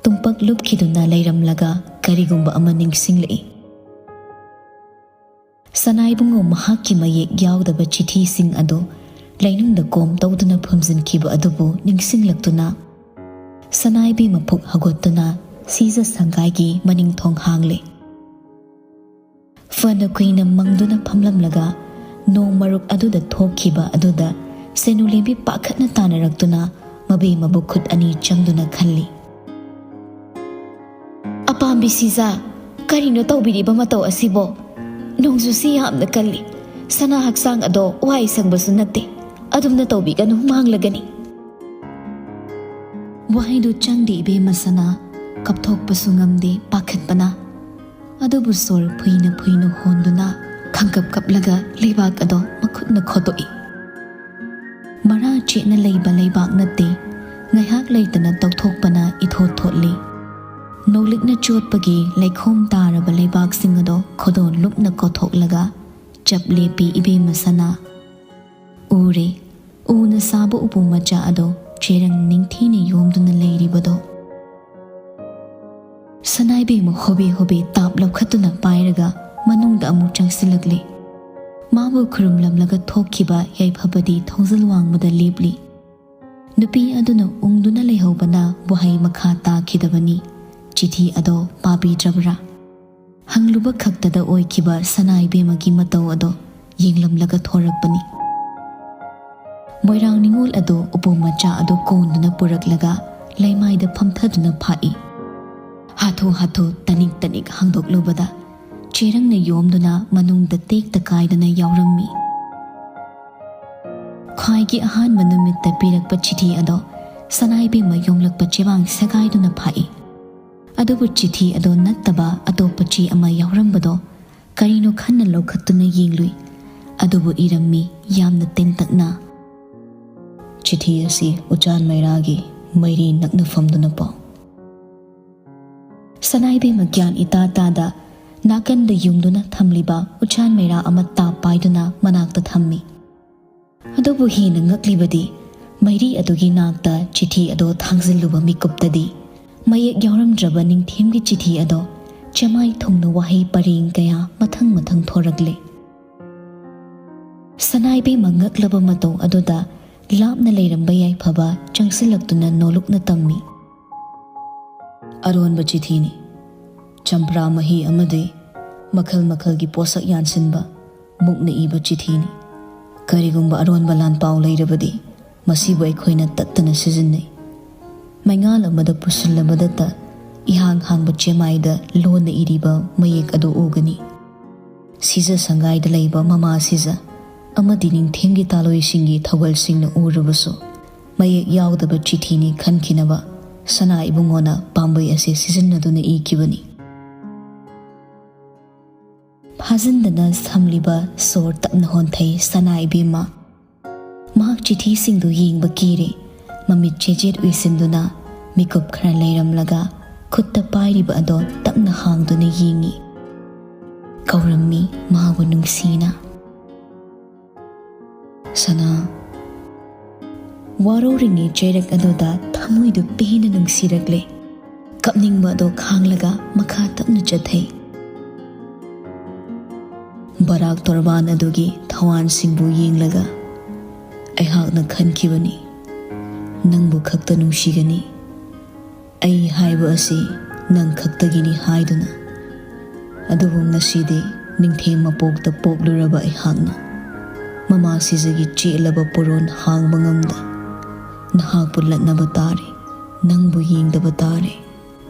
ꯇꯨꯝꯄꯛ ꯂꯨꯞꯈꯤꯗꯨꯅ ꯂꯩꯔꯝꯂꯒ ꯀꯔꯤꯒꯨꯝꯕ ꯑꯃ ꯅꯤꯡꯁꯤꯡꯂꯛꯏ꯫ ꯁꯅꯥꯏꯕꯨꯡꯉꯣ ꯃꯍꯥꯛꯀꯤ ꯃꯌꯦꯛ ꯌꯥꯎꯗꯕ ꯆꯤꯊꯤꯁꯤꯡ ꯑꯗꯨ ꯂꯩꯅꯨꯡꯗ ꯀꯣꯝ ꯇꯧꯗꯨꯅ ꯐꯨꯝꯖꯤꯟꯈꯤꯕ ꯑꯗꯨꯕꯨ ꯅꯤꯡꯁꯤꯡꯂꯛꯇꯨꯅ ꯁꯅꯥꯏꯕꯤ ꯃꯐꯨꯛ ꯍꯧꯒꯠꯇꯨꯅ ꯁꯤꯖ ꯁꯪꯒꯥꯏꯒꯤ ꯃꯅꯤꯡ ꯊꯣꯡ ꯍꯥꯡꯂꯦ꯫ ꯐꯅ ꯀꯨꯏꯅ ꯃꯪꯗꯨꯅ ꯐꯝꯂꯝꯂꯒ ꯅꯣꯡ ꯃꯔꯨꯛ ꯑꯗꯨꯗ ꯊꯣꯛꯈꯤꯕ ꯑꯗꯨꯗ ꯁꯦꯅꯨꯂꯦꯝꯕꯤ ꯄꯥꯈꯠꯅ ꯇꯥꯅꯔꯛꯇꯨꯅ ꯃꯕꯦꯝꯃꯕꯨ ꯈꯨꯠ ꯑꯅꯤ ꯆꯪꯗꯨꯅ ꯈꯜꯂꯤ꯫ "ꯑꯄꯥꯝꯕꯤ ꯁꯤꯖꯥ, ꯀꯔꯤꯅꯣ ꯇꯧꯕꯤꯔꯤꯕ ꯃꯇꯧ ꯑꯁꯤꯕꯣ? ꯅꯣꯡꯖꯨꯁꯤ ꯌꯥꯝꯅ ꯀꯜꯂꯤ꯫ ꯁꯅꯥ ꯍꯛꯆꯥꯡ ꯑꯗꯣ ꯋꯥꯏ ꯁꯪꯕꯁꯨ ꯅꯠꯇꯦ꯫ ꯑꯗꯨꯝꯅ ꯇꯧꯕꯤꯒꯅꯨ, ꯃꯥꯡꯂꯒꯅꯤ꯫" ꯋꯥꯍꯩꯗꯨ ꯆꯪꯗꯦ ꯏꯕꯦꯝꯃ ꯁꯅꯥ, ꯀꯞꯊꯣꯛꯄꯁꯨ ꯉꯝꯗꯦ ꯄꯥꯈꯠꯄꯅ꯫ ꯑꯗꯨꯕꯨ ꯁꯣꯔ ꯐꯨꯏꯅ ꯐꯨꯏꯅ ꯍꯣꯟꯗꯨꯅ ꯈꯪꯀꯞ ꯀꯞꯂꯒ ꯂꯩꯕꯥꯛ ꯑꯗꯣ ꯃꯈꯨꯠꯅ ꯈꯣꯠꯇꯣꯛꯏ꯫ ꯃꯔꯥ ꯆꯦꯠꯅ ꯂꯩꯕ ꯂꯩꯕꯥꯛ ꯅꯠꯇꯦ, ꯉꯥꯏꯍꯥꯛ ꯂꯩꯇꯅ ꯇꯧꯊꯣꯛꯄꯅ ꯏꯊꯣꯠ ꯊꯣꯠꯂꯤ꯫ ꯅꯣꯡꯂꯤꯛꯅ ꯆꯣꯠꯄꯒꯤ ꯂꯩꯈꯣꯝ ꯇꯥꯔꯕ ꯂꯩꯕꯥꯛꯁꯤꯡ ꯑꯗꯣ ꯈꯣꯗꯣꯟ ꯂꯨꯞꯅ ꯀꯣꯊꯣꯛꯂꯒ ꯆꯞ ꯂꯦꯞꯄꯤ ꯏꯕꯦꯝꯃ ꯁꯅꯥ꯫ ꯎꯔꯦ, ꯎꯅ ꯁꯥꯕ ꯎꯄꯨ ꯃꯆꯥ ꯑꯗꯣ ꯆꯦꯔꯪ ꯅꯤꯡꯊꯤꯅ ꯌꯣꯝꯗꯨꯅ ꯂꯩꯔꯤꯕꯗꯣ꯫ ꯁꯅꯥꯏꯕꯦꯝꯃ ꯍꯣꯕꯦ ꯍꯣꯕꯦ ꯇꯥꯞ ꯂꯧꯈꯠꯇꯨꯅ ꯄꯥꯏꯔꯒ ꯃꯅꯨꯡꯗ ꯑꯃꯨꯛ ꯆꯪꯁꯤꯜꯂꯛꯂꯦ꯫ ꯃꯥꯕꯨ ꯈꯨꯔꯨꯝꯂꯝꯂꯒ ꯊꯣꯛꯈꯤꯕ ꯌꯥꯏꯐꯕꯗꯤ ꯊꯣꯡꯖꯤꯜ ꯋꯥꯡꯃꯗ ꯂꯦꯞꯂꯤ꯫ ꯅꯨꯄꯤ ꯑꯗꯨꯅ ꯎꯪꯗꯨꯅ ꯂꯩꯍꯧꯕꯅ ꯋꯥꯍꯩ ꯃꯈꯥ ꯇꯥꯈꯤꯗꯕꯅꯤ꯫ ꯆꯤꯊꯤ ꯑꯗꯣ ꯄꯥꯕꯤꯗ꯭ꯔꯕ꯭ꯔꯥ? ꯍꯪꯂꯨꯕ ꯈꯛꯇꯗ ꯑꯣꯏꯈꯤꯕ ꯁꯅꯥꯏꯕꯦꯝꯃꯒꯤ ꯃꯇꯧ ꯑꯗꯣ ꯌꯦꯡꯂꯝꯂꯒ ꯊꯣꯔꯛꯄꯅꯤ꯫ ꯃꯣꯏꯔꯥꯡ ꯅꯤꯉꯣꯜ ꯑꯗꯨ ꯎꯄꯨ ꯃꯆꯥ ꯑꯗꯨ ꯀꯣꯟꯗꯨꯅ ꯄꯨꯔꯛꯂꯒ ꯂꯩꯃꯥꯏꯗ ꯐꯝꯊꯗꯨꯅ ꯐꯥꯛꯏ꯫ ꯍꯥꯊꯨ ꯍꯥꯊꯨ ꯇꯅꯤꯛ ꯇꯅꯤꯛ ꯍꯥꯡꯗꯣꯛꯂꯨꯕꯗ ꯆꯦꯔꯪꯅ ꯌꯣꯝꯗꯨꯅ ꯃꯅꯨꯡꯗ ꯇꯦꯛꯇ ꯀꯥꯏꯗꯅ ꯌꯥꯎꯔꯝꯃꯤ꯫ ꯈ꯭ꯋꯥꯏꯒꯤ ꯑꯍꯥꯟꯕ ꯅꯨꯃꯤꯠꯇ ꯄꯤꯔꯛꯄ ꯆꯤꯊꯤ ꯑꯗꯣ ꯁꯅꯥꯏꯕꯦꯝꯃ ꯌꯣꯝꯂꯛꯄ ꯆꯦꯕꯥꯡ ꯁꯦꯒꯥꯏꯗꯨꯅ ꯐꯥꯛꯏ꯫ ꯑꯗꯨꯕꯨ ꯆꯤꯊꯤ ꯑꯗꯣ ꯅꯠꯇꯕ ꯑꯇꯣꯞꯄ ꯆꯦ ꯑꯃ ꯌꯥꯎꯔꯝꯕꯗꯣ ꯀꯔꯤꯅꯣ ꯈꯟꯅ ꯂꯧꯈꯠꯇꯨꯅ ꯌꯦꯡꯂꯨꯏ꯫ ꯑꯗꯨꯕꯨ ꯏꯔꯝꯃꯤ ꯌꯥꯝꯅ ꯇꯦꯟꯇꯛꯅ꯫ "ꯆꯤꯊꯤ ꯑꯁꯤ ꯎꯆꯥꯟ ꯃꯩꯔꯥꯒꯤ ꯃꯩꯔꯤ ꯅꯛꯅꯐꯝꯗꯨꯅ ꯄꯥꯎ꯫" ꯁꯅꯥꯏꯕꯦꯝꯃ ꯒ꯭ꯌꯥꯟ ꯏꯇꯥ ꯇꯥꯗ ꯅꯥꯀꯟꯗ ꯌꯨꯡꯗꯨꯅ ꯊꯝꯂꯤꯕ ꯎꯆꯥꯟ ꯃꯩꯔꯥ ꯑꯃ ꯇꯥꯞ ꯄꯥꯏꯗꯨꯅ ꯃꯅꯥꯛꯇ ꯊꯝꯃꯤ꯫ ꯑꯗꯨꯕꯨ ꯍꯦꯟꯅ ꯉꯛꯂꯤꯕꯗꯤ ꯃꯩꯔꯤ ꯑꯗꯨꯒꯤ ꯅꯥꯛꯇ ꯆꯤꯊꯤ ꯑꯗꯨ ꯊꯥꯡꯖꯤꯜꯂꯨꯕ ꯃꯤꯀꯨꯞꯇꯗꯤ, ꯃꯌꯦꯛ ꯌꯥꯎꯔꯝꯗ꯭ꯔꯕ ꯅꯤꯡꯊꯦꯝꯒꯤ ꯆꯤꯊꯤ ꯑꯗꯣ ꯆꯦꯃꯥꯏ ꯊꯨꯡꯅ ꯋꯥꯍꯩ ꯄꯔꯦꯡ ꯀꯌꯥ ꯃꯊꯪ ꯃꯊꯪ ꯊꯣꯔꯛꯂꯦ꯫ ꯁꯅꯥꯏꯕꯦꯝꯃ ꯉꯛꯂꯕ ꯃꯇꯧ ꯑꯗꯨꯗ ꯂꯥꯞꯅ ꯂꯩꯔꯝꯕ ꯌꯥꯏꯐꯕ ꯆꯪꯁꯤꯜꯂꯛꯇꯨꯅ ꯅꯣꯂꯨꯛꯅ ꯇꯝꯃꯤ꯫ "ꯑꯔꯣꯟꯕ ꯆꯤꯊꯤꯅꯤ꯫ ꯆꯝꯄ꯭ꯔꯥ ꯃꯍꯤ ꯑꯃꯗꯤ ꯃꯈꯜ ꯃꯈꯜꯒꯤ ꯄꯣꯠꯁꯛ ꯌꯥꯟꯁꯤꯟꯕ ꯃꯨꯛꯅ ꯏꯕ ꯆꯤꯊꯤꯅꯤ꯫ ꯀꯔꯤꯒꯨꯝꯕ ꯑꯔꯣꯟꯕ ꯂꯥꯟꯄꯥꯎ ꯂꯩꯔꯕꯗꯤ ꯃꯁꯤꯕꯨ ꯑꯩꯈꯣꯏꯅ ꯇꯠꯇꯅ ꯁꯤꯖꯤꯟꯅꯩ꯫ ꯃꯩꯉꯥꯜ ꯑꯃꯗ ꯄꯨꯁꯤꯜꯂꯕꯗꯇ ꯏꯍꯥꯡ ꯍꯥꯡꯕ ꯆꯦꯃꯥꯏꯗ ꯂꯣꯟꯅ ꯏꯔꯤꯕ ꯃꯌꯦꯛ ꯑꯗꯨ ꯎꯒꯅꯤ꯫ ꯁꯤꯖ ꯁꯪꯒꯥꯏꯗ ꯂꯩꯕ ꯃꯃꯥ ꯁꯤꯖ ꯑꯃꯗꯤ ꯅꯤꯡꯊꯦꯝꯒꯤ ꯇꯥꯂꯣꯏꯁꯤꯡꯒꯤ ꯊꯧꯒꯜꯁꯤꯡꯅ ꯎꯔꯕꯁꯨ, ꯃꯌꯦꯛ ꯌꯥꯎꯗꯕ ꯆꯤꯊꯤꯅꯤ ꯈꯟꯈꯤꯅꯕ ꯁꯅꯥ ꯏꯕꯨꯡꯉꯣꯅ ꯄꯥꯝꯕꯩ ꯑꯁꯤ ꯁꯤꯖꯤꯟꯅꯗꯨꯅ ꯏꯈꯤꯕꯅꯤ"꯫ ꯐꯥꯖꯤꯟꯗꯅ ꯊꯝꯂꯤꯕ ꯁꯣꯔ ꯇꯞꯅ ꯍꯣꯟꯊꯩ ꯁꯅꯥ ꯏꯕꯦꯝꯃ꯫ ꯃꯍꯥꯛ ꯆꯤꯊꯤꯁꯤꯡꯗꯨ ꯌꯦꯡꯕ ꯀꯤꯔꯦ꯫ ꯃꯃꯤꯠ ꯆꯦꯖꯦꯠ ꯎꯏꯁꯤꯟꯗꯨꯅ ꯃꯤꯀꯨꯞ ꯈꯔ ꯂꯩꯔꯝꯂꯒ ꯈꯨꯠꯇ ꯄꯥꯏꯔꯤꯕ ꯑꯗꯣ ꯇꯞꯅ ꯍꯥꯡꯗꯨꯅ ꯌꯦꯡꯉꯤ꯫ ꯀꯧꯔꯝꯃꯤ ꯃꯥꯕꯨ ꯅꯨꯡꯁꯤꯅ꯫ ꯁꯅꯥ꯫ ꯋꯥꯔꯧꯔꯤꯉꯩ ꯆꯩꯔꯛ ꯑꯗꯨꯗ ꯊꯃꯣꯏꯗꯨ ꯄꯦꯟꯅ ꯅꯨꯡꯁꯤꯔꯛꯂꯦ꯫ ꯀꯞꯅꯤꯡꯕ ꯑꯗꯣ ꯈꯥꯡꯂꯒ ꯃꯈꯥ ꯇꯞꯅ ꯆꯠꯊꯩ꯫ ꯕꯔꯥꯛ ꯇꯣꯔꯕꯥꯟ ꯑꯗꯨꯒꯤ ꯊꯋꯥꯟꯁꯤꯡꯕꯨ ꯌꯦꯡꯂꯒ ꯑꯩꯍꯥꯛꯅ ꯈꯟꯈꯤꯕꯅꯤ, ꯅꯪꯕꯨ ꯈꯛꯇ ꯅꯨꯡꯁꯤꯒꯅꯤ, ꯑꯩ ꯍꯥꯏꯕ ꯑꯁꯤ ꯅꯪ ꯈꯛꯇꯒꯤꯅꯤ ꯍꯥꯏꯗꯨꯅ꯫ ꯑꯗꯨꯕꯨ ꯉꯁꯤꯗꯤ ꯅꯤꯡꯊꯦꯝ ꯃꯄꯣꯛꯇ ꯄꯣꯛꯂꯨꯔꯕ ꯑꯩꯍꯥꯛꯅ ꯃꯃꯥ ꯁꯤꯖꯒꯤ ꯆꯦꯠꯂꯕ ꯄꯨꯔꯣꯟ ꯍꯥꯡꯕ ꯉꯝꯗ ꯅꯍꯥꯛꯄꯨ ꯂꯠꯅꯕ ꯇꯥꯔꯦ, ꯅꯪꯕꯨ ꯌꯦꯡꯗꯕ ꯇꯥꯔꯦ꯫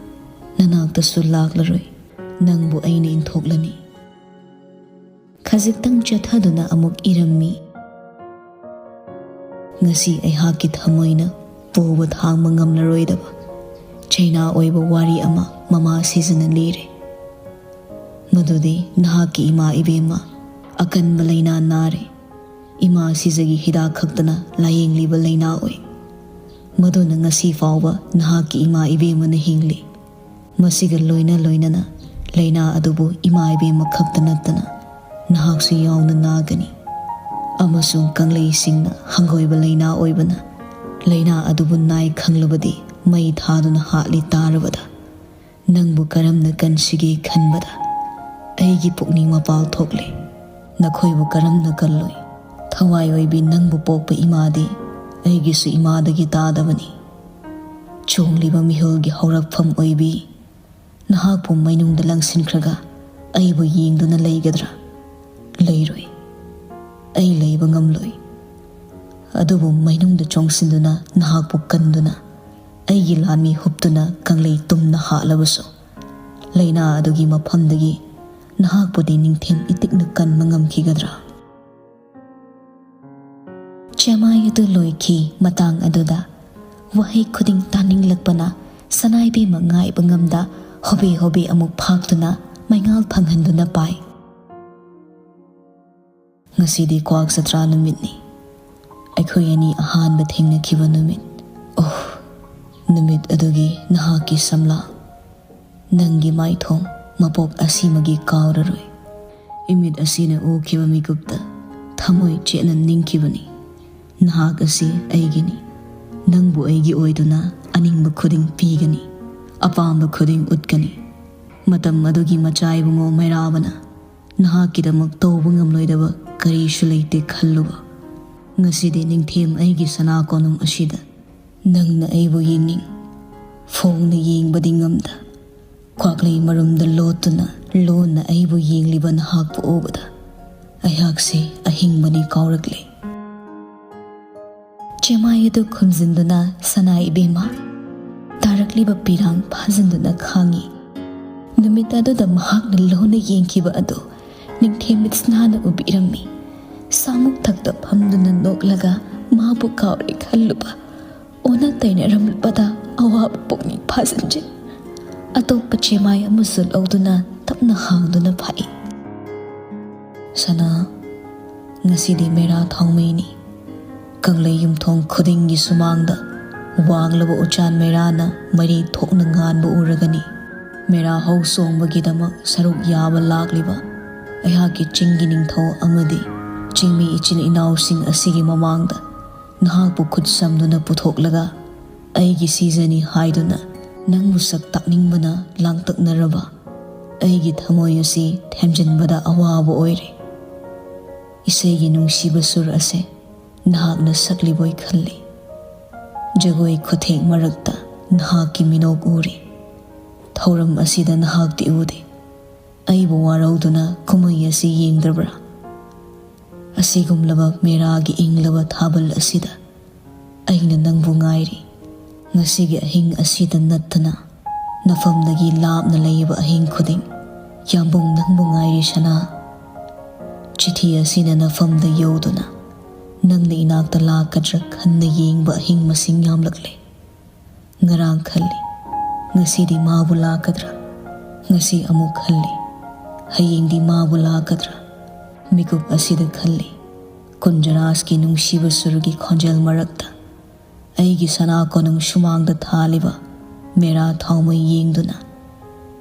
ꯅꯅꯥꯛꯇꯁꯨ ꯂꯥꯛꯂꯔꯣꯏ, ꯅꯪꯕꯨ ꯑꯩꯅ ꯏꯟꯊꯣꯛꯂꯅꯤ꯫ ꯈꯖꯤꯛꯇꯪ ꯆꯠꯊꯗꯨꯅ ꯑꯃꯨꯛ ꯏꯔꯝꯃꯤ꯫ ꯉꯁꯤ ꯑꯩꯍꯥꯛꯀꯤ ꯊꯃꯣꯏꯅ ꯄꯨꯕ ꯊꯥꯡꯕ ꯉꯝꯂꯔꯣꯏꯗꯕ ꯆꯩꯅꯥ ꯑꯣꯏꯕ ꯋꯥꯔꯤ ꯑꯃ ꯃꯃꯥ ꯁꯤꯖꯅ ꯂꯤꯔꯦ꯫ ꯃꯗꯨꯗꯤ ꯅꯍꯥꯛꯀꯤ ꯏꯃꯥ ꯏꯕꯦꯝꯃ ꯑꯀꯟꯕ ꯂꯥꯏꯅꯥ ꯅꯥꯔꯦ꯫ ꯏꯃꯥ ꯁꯤꯖꯒꯤ ꯍꯤꯗꯥꯛ ꯈꯛꯇꯅ ꯂꯥꯌꯦꯡꯂꯤꯕ ꯂꯥꯏꯅꯥ ꯑꯣꯏ꯫ ꯃꯗꯨꯅ ꯉꯁꯤ ꯐꯥꯎꯕ ꯅꯍꯥꯛꯀꯤ ꯏꯃꯥ ꯏꯕꯦꯝꯃꯅ ꯍꯤꯡꯂꯤ꯫ ꯃꯁꯤꯒ ꯂꯣꯏꯅ ꯂꯣꯏꯅꯅ ꯂꯥꯏꯅꯥ ꯑꯗꯨꯕꯨ ꯏꯃꯥ ꯏꯕꯦꯝꯃ ꯈꯛꯇ ꯅꯠꯇꯅ ꯅꯍꯥꯛꯁꯨ ꯌꯥꯎꯅ ꯅꯥꯒꯅꯤ꯫ ꯑꯃꯁꯨꯡ ꯀꯪꯂꯩꯁꯤꯡꯅ ꯍꯪꯒꯣꯏꯕ ꯂꯥꯏꯅꯥ ꯑꯣꯏꯕꯅ ꯂꯥꯏꯅꯥ ꯑꯗꯨꯕꯨ ꯅꯥꯏ ꯈꯪꯂꯕꯗꯤ ꯃꯩ ꯊꯥꯗꯨꯅ ꯍꯥꯠꯂꯤ ꯇꯥꯔꯕꯗ ꯅꯪꯕꯨ ꯀꯔꯝꯅ ꯀꯟꯁꯤꯒꯦ ꯈꯟꯕꯗ ꯑꯩꯒꯤ ꯄꯨꯛꯅꯤꯡ ꯃꯄꯥꯜ ꯊꯣꯛꯂꯦ꯫ ꯅꯈꯣꯏꯕꯨ ꯀꯔꯝꯅ ꯀꯜꯂꯣꯏ? ꯊꯋꯥꯏ ꯑꯣꯏꯕꯤ ꯅꯪꯕꯨ ꯄꯣꯛꯄ ꯏꯃꯥꯗꯤ ꯑꯩꯒꯤꯁꯨ ꯏꯃꯥꯗꯒꯤ ꯇꯥꯗꯕꯅꯤ꯫ ꯆꯣꯡꯂꯤꯕ ꯃꯤꯍꯨꯜꯒꯤ ꯍꯧꯔꯛꯐꯝ ꯑꯣꯏꯕꯤ ꯅꯍꯥꯛꯄꯨ ꯃꯩꯅꯨꯡꯗ ꯂꯪꯁꯤꯟꯈ꯭ꯔꯒ ꯑꯩꯕꯨ ꯌꯦꯡꯗꯨꯅ ꯂꯩꯒꯗ꯭ꯔꯥ? ꯂꯩꯔꯣꯏ꯫ ꯑꯩ ꯂꯩꯕ ꯉꯝꯂꯣꯏ꯫ ꯑꯗꯨꯕꯨ ꯃꯩꯅꯨꯡꯗ ꯆꯣꯡꯁꯤꯟꯗꯨꯅ ꯅꯍꯥꯛꯄꯨ ꯀꯟꯗꯨꯅ ꯑꯩꯒꯤ ꯂꯥꯟꯃꯤ ꯍꯨꯞꯇꯨꯅ ꯀꯪꯂꯩ ꯇꯨꯝꯅ ꯍꯥꯠꯂꯕꯁꯨ ꯂꯥꯏꯅꯥ ꯑꯗꯨꯒꯤ ꯃꯐꯝꯗꯒꯤ ꯅꯍꯥꯛꯄꯨꯗꯤ ꯅꯤꯡꯊꯦꯝ ꯏꯇꯤꯛꯅ ꯀꯟꯕ ꯉꯝꯈꯤꯒꯗ꯭ꯔꯥ? ꯆꯦꯃꯥꯏ ꯑꯗꯨ ꯂꯣꯏꯈꯤ꯫ ꯃꯇꯥꯡ ꯑꯗꯨꯗ ꯋꯥꯍꯩ ꯈꯨꯗꯤꯡ ꯇꯥꯅꯤꯡꯂꯛꯄꯅ ꯁꯅꯥꯏꯕꯦꯝꯃ ꯉꯥꯏꯕ ꯉꯝꯗ ꯍꯣꯕꯦ ꯍꯣꯕꯦ ꯑꯃꯨꯛ ꯐꯥꯛꯇꯨꯅ ꯃꯩꯉꯥꯜ ꯐꯪꯍꯟꯗꯨꯅ ꯄꯥꯏ꯫ ꯉꯁꯤꯗꯤ ꯀ꯭ꯋꯥꯛ ꯖꯇ꯭ꯔꯥ ꯅꯨꯃꯤꯠꯅꯤ꯫ ꯑꯩꯈꯣꯏ ꯑꯅꯤ ꯑꯍꯥꯟꯕ ꯊꯦꯡꯅꯈꯤꯕ ꯅꯨꯃꯤꯠ꯫ ꯑꯣꯍ, ꯅꯨꯃꯤꯠ ꯑꯗꯨꯒꯤ ꯅꯍꯥꯛꯀꯤ ꯁꯝꯂꯥꯡ, ꯅꯪꯒꯤ ꯃꯥꯏꯊꯣꯡ ꯃꯄꯣꯛ ꯑꯁꯤꯃꯒꯤ ꯀꯥꯎꯔꯔꯣꯏ꯫ ꯏꯃꯤꯠ ꯑꯁꯤꯅ ꯎꯈꯤꯕ ꯃꯤꯀꯨꯞꯇ ꯊꯃꯣꯏ ꯆꯦꯠꯅ ꯅꯤꯡꯈꯤꯕꯅꯤ꯫ ꯅꯍꯥꯛ ꯑꯁꯤ ꯑꯩꯒꯤꯅꯤ꯫ ꯅꯪꯕꯨ ꯑꯩꯒꯤ ꯑꯣꯏꯗꯨꯅ ꯑꯅꯤꯡꯕ ꯈꯨꯗꯤꯡ ꯄꯤꯒꯅꯤ, ꯑꯄꯥꯝꯕ ꯈꯨꯗꯤꯡ ꯎꯠꯀꯅꯤ꯫ ꯃꯇꯝ ꯑꯗꯨꯒꯤ ꯃꯆꯥ ꯏꯕꯨꯡꯉꯣ ꯃꯩꯔꯥꯕꯅ ꯅꯍꯥꯛꯀꯤꯗꯃꯛ ꯇꯧꯕ ꯉꯝꯂꯣꯏꯗꯕ ꯀꯔꯤꯁꯨ ꯂꯩꯇꯦ ꯈꯜꯂꯨꯕ꯫ ꯉꯁꯤꯗꯤ ꯅꯤꯡꯊꯦꯝ ꯑꯩꯒꯤ ꯁꯅꯥ ꯀꯣꯅꯨꯡ ꯑꯁꯤꯗ ꯅꯪꯅ ꯑꯩꯕꯨ ꯌꯦꯡꯅꯤꯡ ꯐꯣꯡꯅ ꯌꯦꯡꯕꯗꯤ ꯉꯝꯗ, ꯀ꯭ꯋꯥꯛꯂꯩ ꯃꯔꯨꯝꯗ ꯂꯣꯠꯇꯨꯅ ꯂꯣꯟꯅ ꯑꯩꯕꯨ ꯌꯦꯡꯂꯤꯕ ꯅꯍꯥꯛꯄꯨ ꯎꯕꯗ ꯑꯩꯍꯥꯛꯁꯦ ꯑꯍꯤꯡꯕꯅꯤ ꯀꯥꯎꯔꯛꯂꯦ꯫ ꯆꯦꯃꯥꯏ ꯑꯗꯨ ꯈꯨꯝꯖꯤꯟꯗꯨꯅ ꯁꯅꯥ ꯏꯕꯦꯝꯃ ꯇꯥꯔꯛꯂꯤꯕ ꯄꯤꯔꯥꯡ ꯐꯥꯖꯤꯟꯗꯨꯅ ꯈꯥꯡꯉꯤ꯫ ꯅꯨꯃꯤꯠ ꯑꯗꯨꯗ ꯃꯍꯥꯛꯅ ꯂꯣꯟꯅ ꯌꯦꯡꯈꯤꯕ ꯑꯗꯨ ꯅꯤꯡꯊꯦꯝ ꯃꯤꯠꯁꯅꯥꯅ ꯎꯕꯤꯔꯝꯃꯤ꯫ ꯁꯥꯃꯨꯛ ꯊꯛꯇ ꯐꯝꯗꯨꯅ ꯅꯣꯛꯂꯒ ꯃꯥꯕꯨ ꯀꯥꯎꯔꯦ ꯈꯜꯂꯨꯕ ꯑꯣꯟꯅ ꯇꯩꯅꯔꯝꯂꯕꯗ ꯑꯋꯥꯕ ꯄꯨꯛꯅꯤꯡ ꯐꯥꯖꯤꯟꯖꯩ꯫ ꯑꯇꯣꯞꯄ ꯆꯦꯃꯥꯏ ꯑꯃꯁꯨ ꯂꯧꯗꯨꯅ ꯇꯞꯅ ꯍꯥꯡꯗꯨꯅ ꯐꯥꯛꯏ꯫ ꯁꯅꯥ, ꯉꯁꯤꯗꯤ ꯃꯦꯔꯥ ꯊꯥꯎꯃꯩꯅꯤ꯫ ꯀꯪꯂꯩ ꯌꯨꯝꯊꯣꯡ ꯈꯨꯗꯤꯡꯒꯤ ꯁꯨꯃꯥꯡꯗ ꯋꯥꯡꯂꯕ ꯎꯆꯥꯟ ꯃꯦꯔꯥꯅ ꯃꯔꯤ ꯊꯣꯛꯅ ꯉꯥꯟꯕ ꯎꯔꯒꯅꯤ꯫ ꯃꯦꯔꯥ ꯍꯧ ꯆꯣꯡꯕꯒꯤꯗꯃꯛ ꯁꯔꯨꯛ ꯌꯥꯕ ꯂꯥꯛꯂꯤꯕ ꯑꯩꯍꯥꯛꯀꯤ ꯆꯤꯡꯒꯤ ꯅꯤꯡꯊꯧ ꯑꯃꯗꯤ ꯆꯤꯡꯃꯤ ꯏꯆꯤꯜ ꯏꯅꯥꯎꯁꯤꯡ ꯑꯁꯤꯒꯤ ꯃꯃꯥꯡꯗ ꯅꯍꯥꯛꯄꯨ ꯈꯨꯠ ꯁꯝꯗꯨꯅ ꯄꯨꯊꯣꯛꯂꯒ ꯑꯩꯒꯤ ꯁꯤꯖꯅꯤ ꯍꯥꯏꯗꯨꯅ ꯅꯪꯕꯨ ꯁꯛ ꯇꯥꯛꯅꯤꯡꯕꯅ ꯂꯥꯡꯇꯛꯅꯔꯕ ꯑꯩꯒꯤ ꯊꯃꯣꯏ ꯑꯁꯤ ꯊꯦꯝꯖꯤꯟꯕꯗ ꯑꯋꯥꯕ ꯑꯣꯏꯔꯦ꯫ ꯏꯁꯩꯒꯤ ꯅꯨꯡꯁꯤꯕ ꯁꯨꯔ ꯑꯁꯦ ꯅꯍꯥꯛꯅ ꯁꯛꯂꯤꯕꯣꯏ ꯈꯜꯂꯤ꯫ ꯖꯒꯣꯏ ꯈꯨꯊꯦꯛ ꯃꯔꯛꯇ ꯅꯍꯥꯛꯀꯤ ꯃꯤꯅꯣꯛ ꯎꯔꯤ꯫ ꯊꯧꯔꯝ ꯑꯁꯤꯗ ꯅꯍꯥꯛꯇꯤ ꯎꯗꯦ꯫ ꯑꯩꯕꯨ ꯋꯥꯔꯧꯗꯨꯅ ꯀꯨꯝꯍꯩ ꯑꯁꯤ ꯌꯦꯡꯗ꯭ꯔꯕ꯭ꯔꯥ? ꯑꯁꯤꯒꯨꯝꯂꯕ ꯃꯦꯔꯥꯒꯤ ꯏꯪꯂꯕ ꯊꯥꯕꯜ ꯑꯁꯤꯗ ꯑꯩꯅ ꯅꯪꯕꯨ ꯉꯥꯏꯔꯤ꯫ ꯉꯁꯤꯒꯤ ꯑꯍꯤꯡ ꯑꯁꯤꯗ ꯅꯠꯇꯅ ꯅꯐꯝꯗꯒꯤ ꯂꯥꯞꯅ ꯂꯩꯕ ꯑꯍꯤꯡ ꯈꯨꯗꯤꯡ ꯌꯥꯝꯕꯨꯡ ꯅꯪꯕꯨ ꯉꯥꯏꯔꯤ ꯁꯅꯥ꯫ ꯆꯤꯊꯤ ꯑꯁꯤꯅ ꯅꯐꯝꯗ ꯌꯧꯗꯨꯅ ꯅꯪꯅ ꯏꯅꯥꯛꯇ ꯂꯥꯛꯀꯗ꯭ꯔꯥ ꯈꯟꯅ ꯌꯦꯡꯕ ꯑꯍꯤꯡ ꯃꯁꯤꯡ ꯌꯥꯝꯂꯛꯂꯦ꯫ ꯉꯔꯥꯡ ꯈꯜꯂꯤ, ꯉꯁꯤꯗꯤ ꯃꯥꯕꯨ ꯂꯥꯛꯀꯗ꯭ꯔꯥ? ꯉꯁꯤ ꯑꯃꯨꯛ ꯈꯜꯂꯤ, ꯍꯌꯦꯡꯗꯤ ꯃꯥꯕꯨ ꯂꯥꯛꯀꯗ꯭ꯔꯥ? ꯃꯤꯀꯨꯞ ꯑꯁꯤꯗ ꯈꯜꯂꯤ, ꯀꯨꯟꯖꯔꯥꯁꯀꯤ ꯅꯨꯡꯁꯤꯕ ꯁꯨꯔꯒꯤ ꯈꯣꯟꯖꯦꯜ ꯃꯔꯛꯇ ꯑꯩꯒꯤ ꯁꯅꯥ ꯀꯣꯅꯨꯡ ꯁꯨꯃꯥꯡꯗ ꯊꯥꯜꯂꯤꯕ ꯃꯦꯔꯥ ꯊꯥꯎꯃꯩ ꯌꯦꯡꯗꯨꯅ,